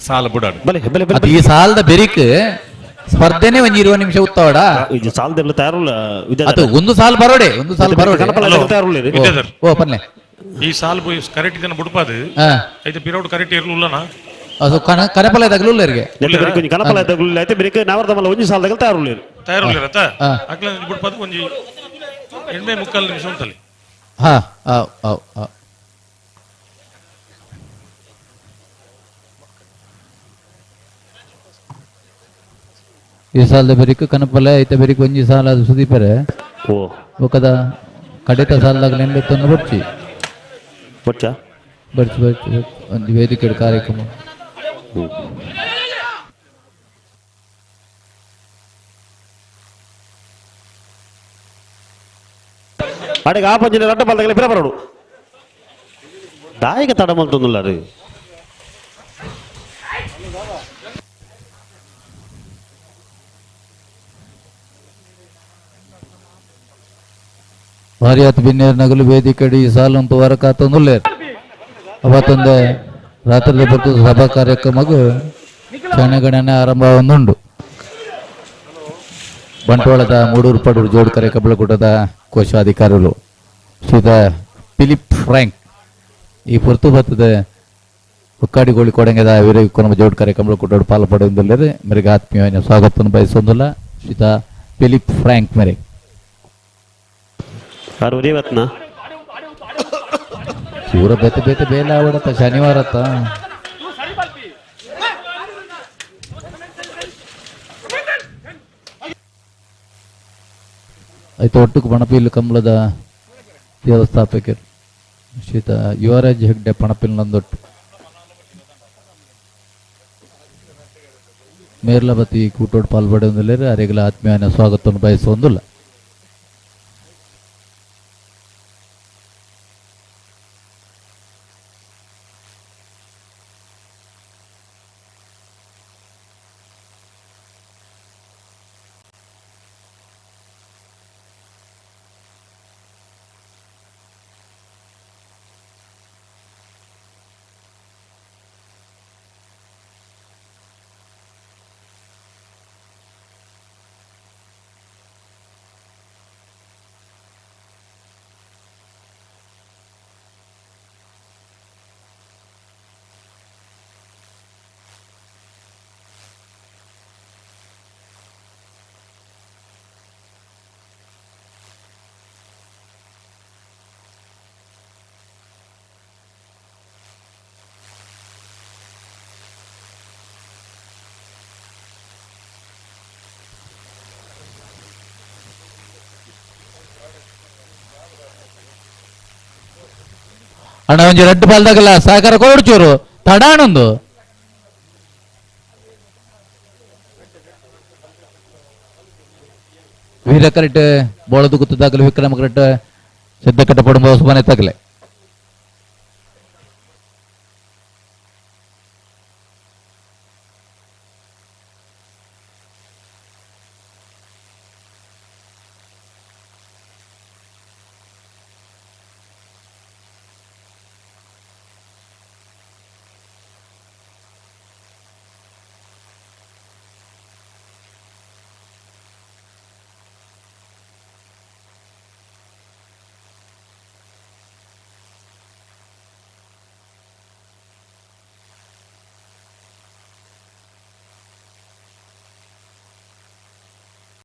ಸಾಲ ಬುಡಾಡು ಬಲೆ ಬಲೆ ಅದು ಈ ಸಾಲದ ಬೆರಿಕ್ ಸ್ಪರ್ಧೆನೆ ಒಂಜಿ 20 ನಿಮಿಷ ಉತ್ತಾವಡ ಸಾಲದೆಲ್ಲ ತಯಾರುಲ್ಲ ಅದು ಒಂದು ಸಾಲ ಬರೋಡೆ ಒಂದು ಸಾಲ ಬರೋಡೆ ಓ ಪನ್ಲೆ ಈ ಸಾಲ ಕರೆಕ್ಟ್ ಇದನ್ನ ಬುಡ್ಪಾದು ಐತೆ ಪಿರೋಡ್ ಕರೆಕ್ಟ್ ಇರ್ಲುಲ್ಲನಾ ಅದು ಕನಪಲ ತಗಲುಲ್ಲ ಕನಪಲ ತಗಲುಲ್ಲ ಐತೆ ಬೆರಿಕ್ ನಾವರ್ದ ಮಲ್ಲ ಒಂಜಿ ಸಾಲ ತಗಲ್ ತಯಾರುಲ್ಲೇರು ತಯಾರುಲ್ಲೇರತ ಅಕ್ಲ ಬುಡ್ಪಾದು ಒಂಜಿ 8.75 ನಿಮಿಷ ಉಂಟಲ್ಲಿ. ಹಾ ಆ ಆ ಈ ಸಾಲದ ಬೆರಿಕ್ ಕನಪಲ ಐತೆ ಬೆರಿಕ್ ಒಂಜಿ ಸಾಲ ಅದು ಸುದೀಪರೆ ಓ ಬೊಕದ ಕಡೆತ ಸಾಲದಾಗ ನೆಂಬೆತ್ತೊಂದು ಬೊಡ್ಚಿ ಬೊಡ್ಚಾ ಬರ್ಚಿ ಬರ್ಚಿ ಒಂದು ವೇದಿಕೆ ಕಾರ್ಯಕ್ರಮ ಅಡೆಗೆ ಆ ಪಂಜಿನ ರಡ್ಡ ಪಾಲ್ದಾಗಲೇ ಪಿರ ಬರೋಡು ದಾಯಿಗೆ ತಡ ಮಲ್ತೊಂದುಲ್ಲ ರೀ. ಭಾರಿಯಾತ್ ಬಿನ್ನೇರ್ ನಗಲು ವೇದಿಕೆಡಿ ಈ ಸಾಲಂತು ವರಕಾತೊಂದುಲ್ಲೇರ್ ಅವತ್ತೊಂದು ರಾತ್ರಿ ಬರ್ತದ ಸಭಾ ಕಾರ್ಯಕ್ರಮಗೂ ಕ್ಷಣಗಣನೆ ಆರಂಭ ಒಂದುಂಡು. ಬಂಟ್ವಾಳದ ಮೂಡೂರು ಪಡೂರು ಜೋಡ್ಕರೆ ಕಬ್ಬಳಗುಡ್ಡದ ಕೋಶಾಧಿಕಾರಿಗಳು ಶ್ರೀತ ಫಿಲಿಪ್ ಫ್ರಾಂಕ್ ಈ ಪೊರ್ತು ಬರ್ತದೆ ಹೊಕ್ಕಾಡಿಗೋಳಿ ಕೊಡಂಗದ ವೀರವಿಕ್ರಮ ಜೋಡ್ಕರೆ ಕಬ್ಬಳಗುಡ್ಡ ಪಾಲು ಪಡೆಯುವುದಿಲ್ಲದೆ ಮೇರೆಗೆ ಆತ್ಮೀಯ ಸ್ವಾಗತವನ್ನು ಬಯಸೊಂದಿಲ್ಲ ಶ್ರೀತ ಫಿಲಿಪ್ ಫ್ರಾಂಕ್ ಮೇರೆಗೆ. ಪೂರ ಬೇತೆ ಬೇತೆ ಬೇಲೆ ಆವಡತ್ತ ಶನಿವಾರತ್ತ ಆಯ್ತು ಒಟ್ಟುಕು ಪಣಪಿಲ್ ಕಮಲದ ವ್ಯವಸ್ಥಾಪಕರು ಶ್ರೀತ ಯುವರಾಜ್ ಹೆಗ್ಡೆ ಪಣಪಿಲ್ ನಂದೊಟ್ಟು ಮೇರ್ಲಬತಿ ಕೂಟೋಡ್ ಪಾಲ್ಪಡೆಯೊಂದಿಲ್ಲ ಅರೆಗಳ ಆತ್ಮೀಯ ಸ್ವಾಗತವನ್ನು ಬಯಸುವಂದಿಲ್ಲ. ಅಣ್ಣ ಒಂಜಿ ರಡ್ಡು ಪಾಲ್ದಾಗಲ್ಲ ಸಹಕಾರ ಕೊರಡ್ಚೂರು ತಡಾಣೊಂದು ವೀರ ಕರೆಕ್ಟ್ ಬೋಳದು ಗುತ್ತದಾಗಲಿ ವಿಕ್ರಮ ಕರೆಕ್ಟ್ ಸಿದ್ಧ ಕಟ್ಟ ಪಡುಂಬ ಸುಮನೆ ತಗಲೆ.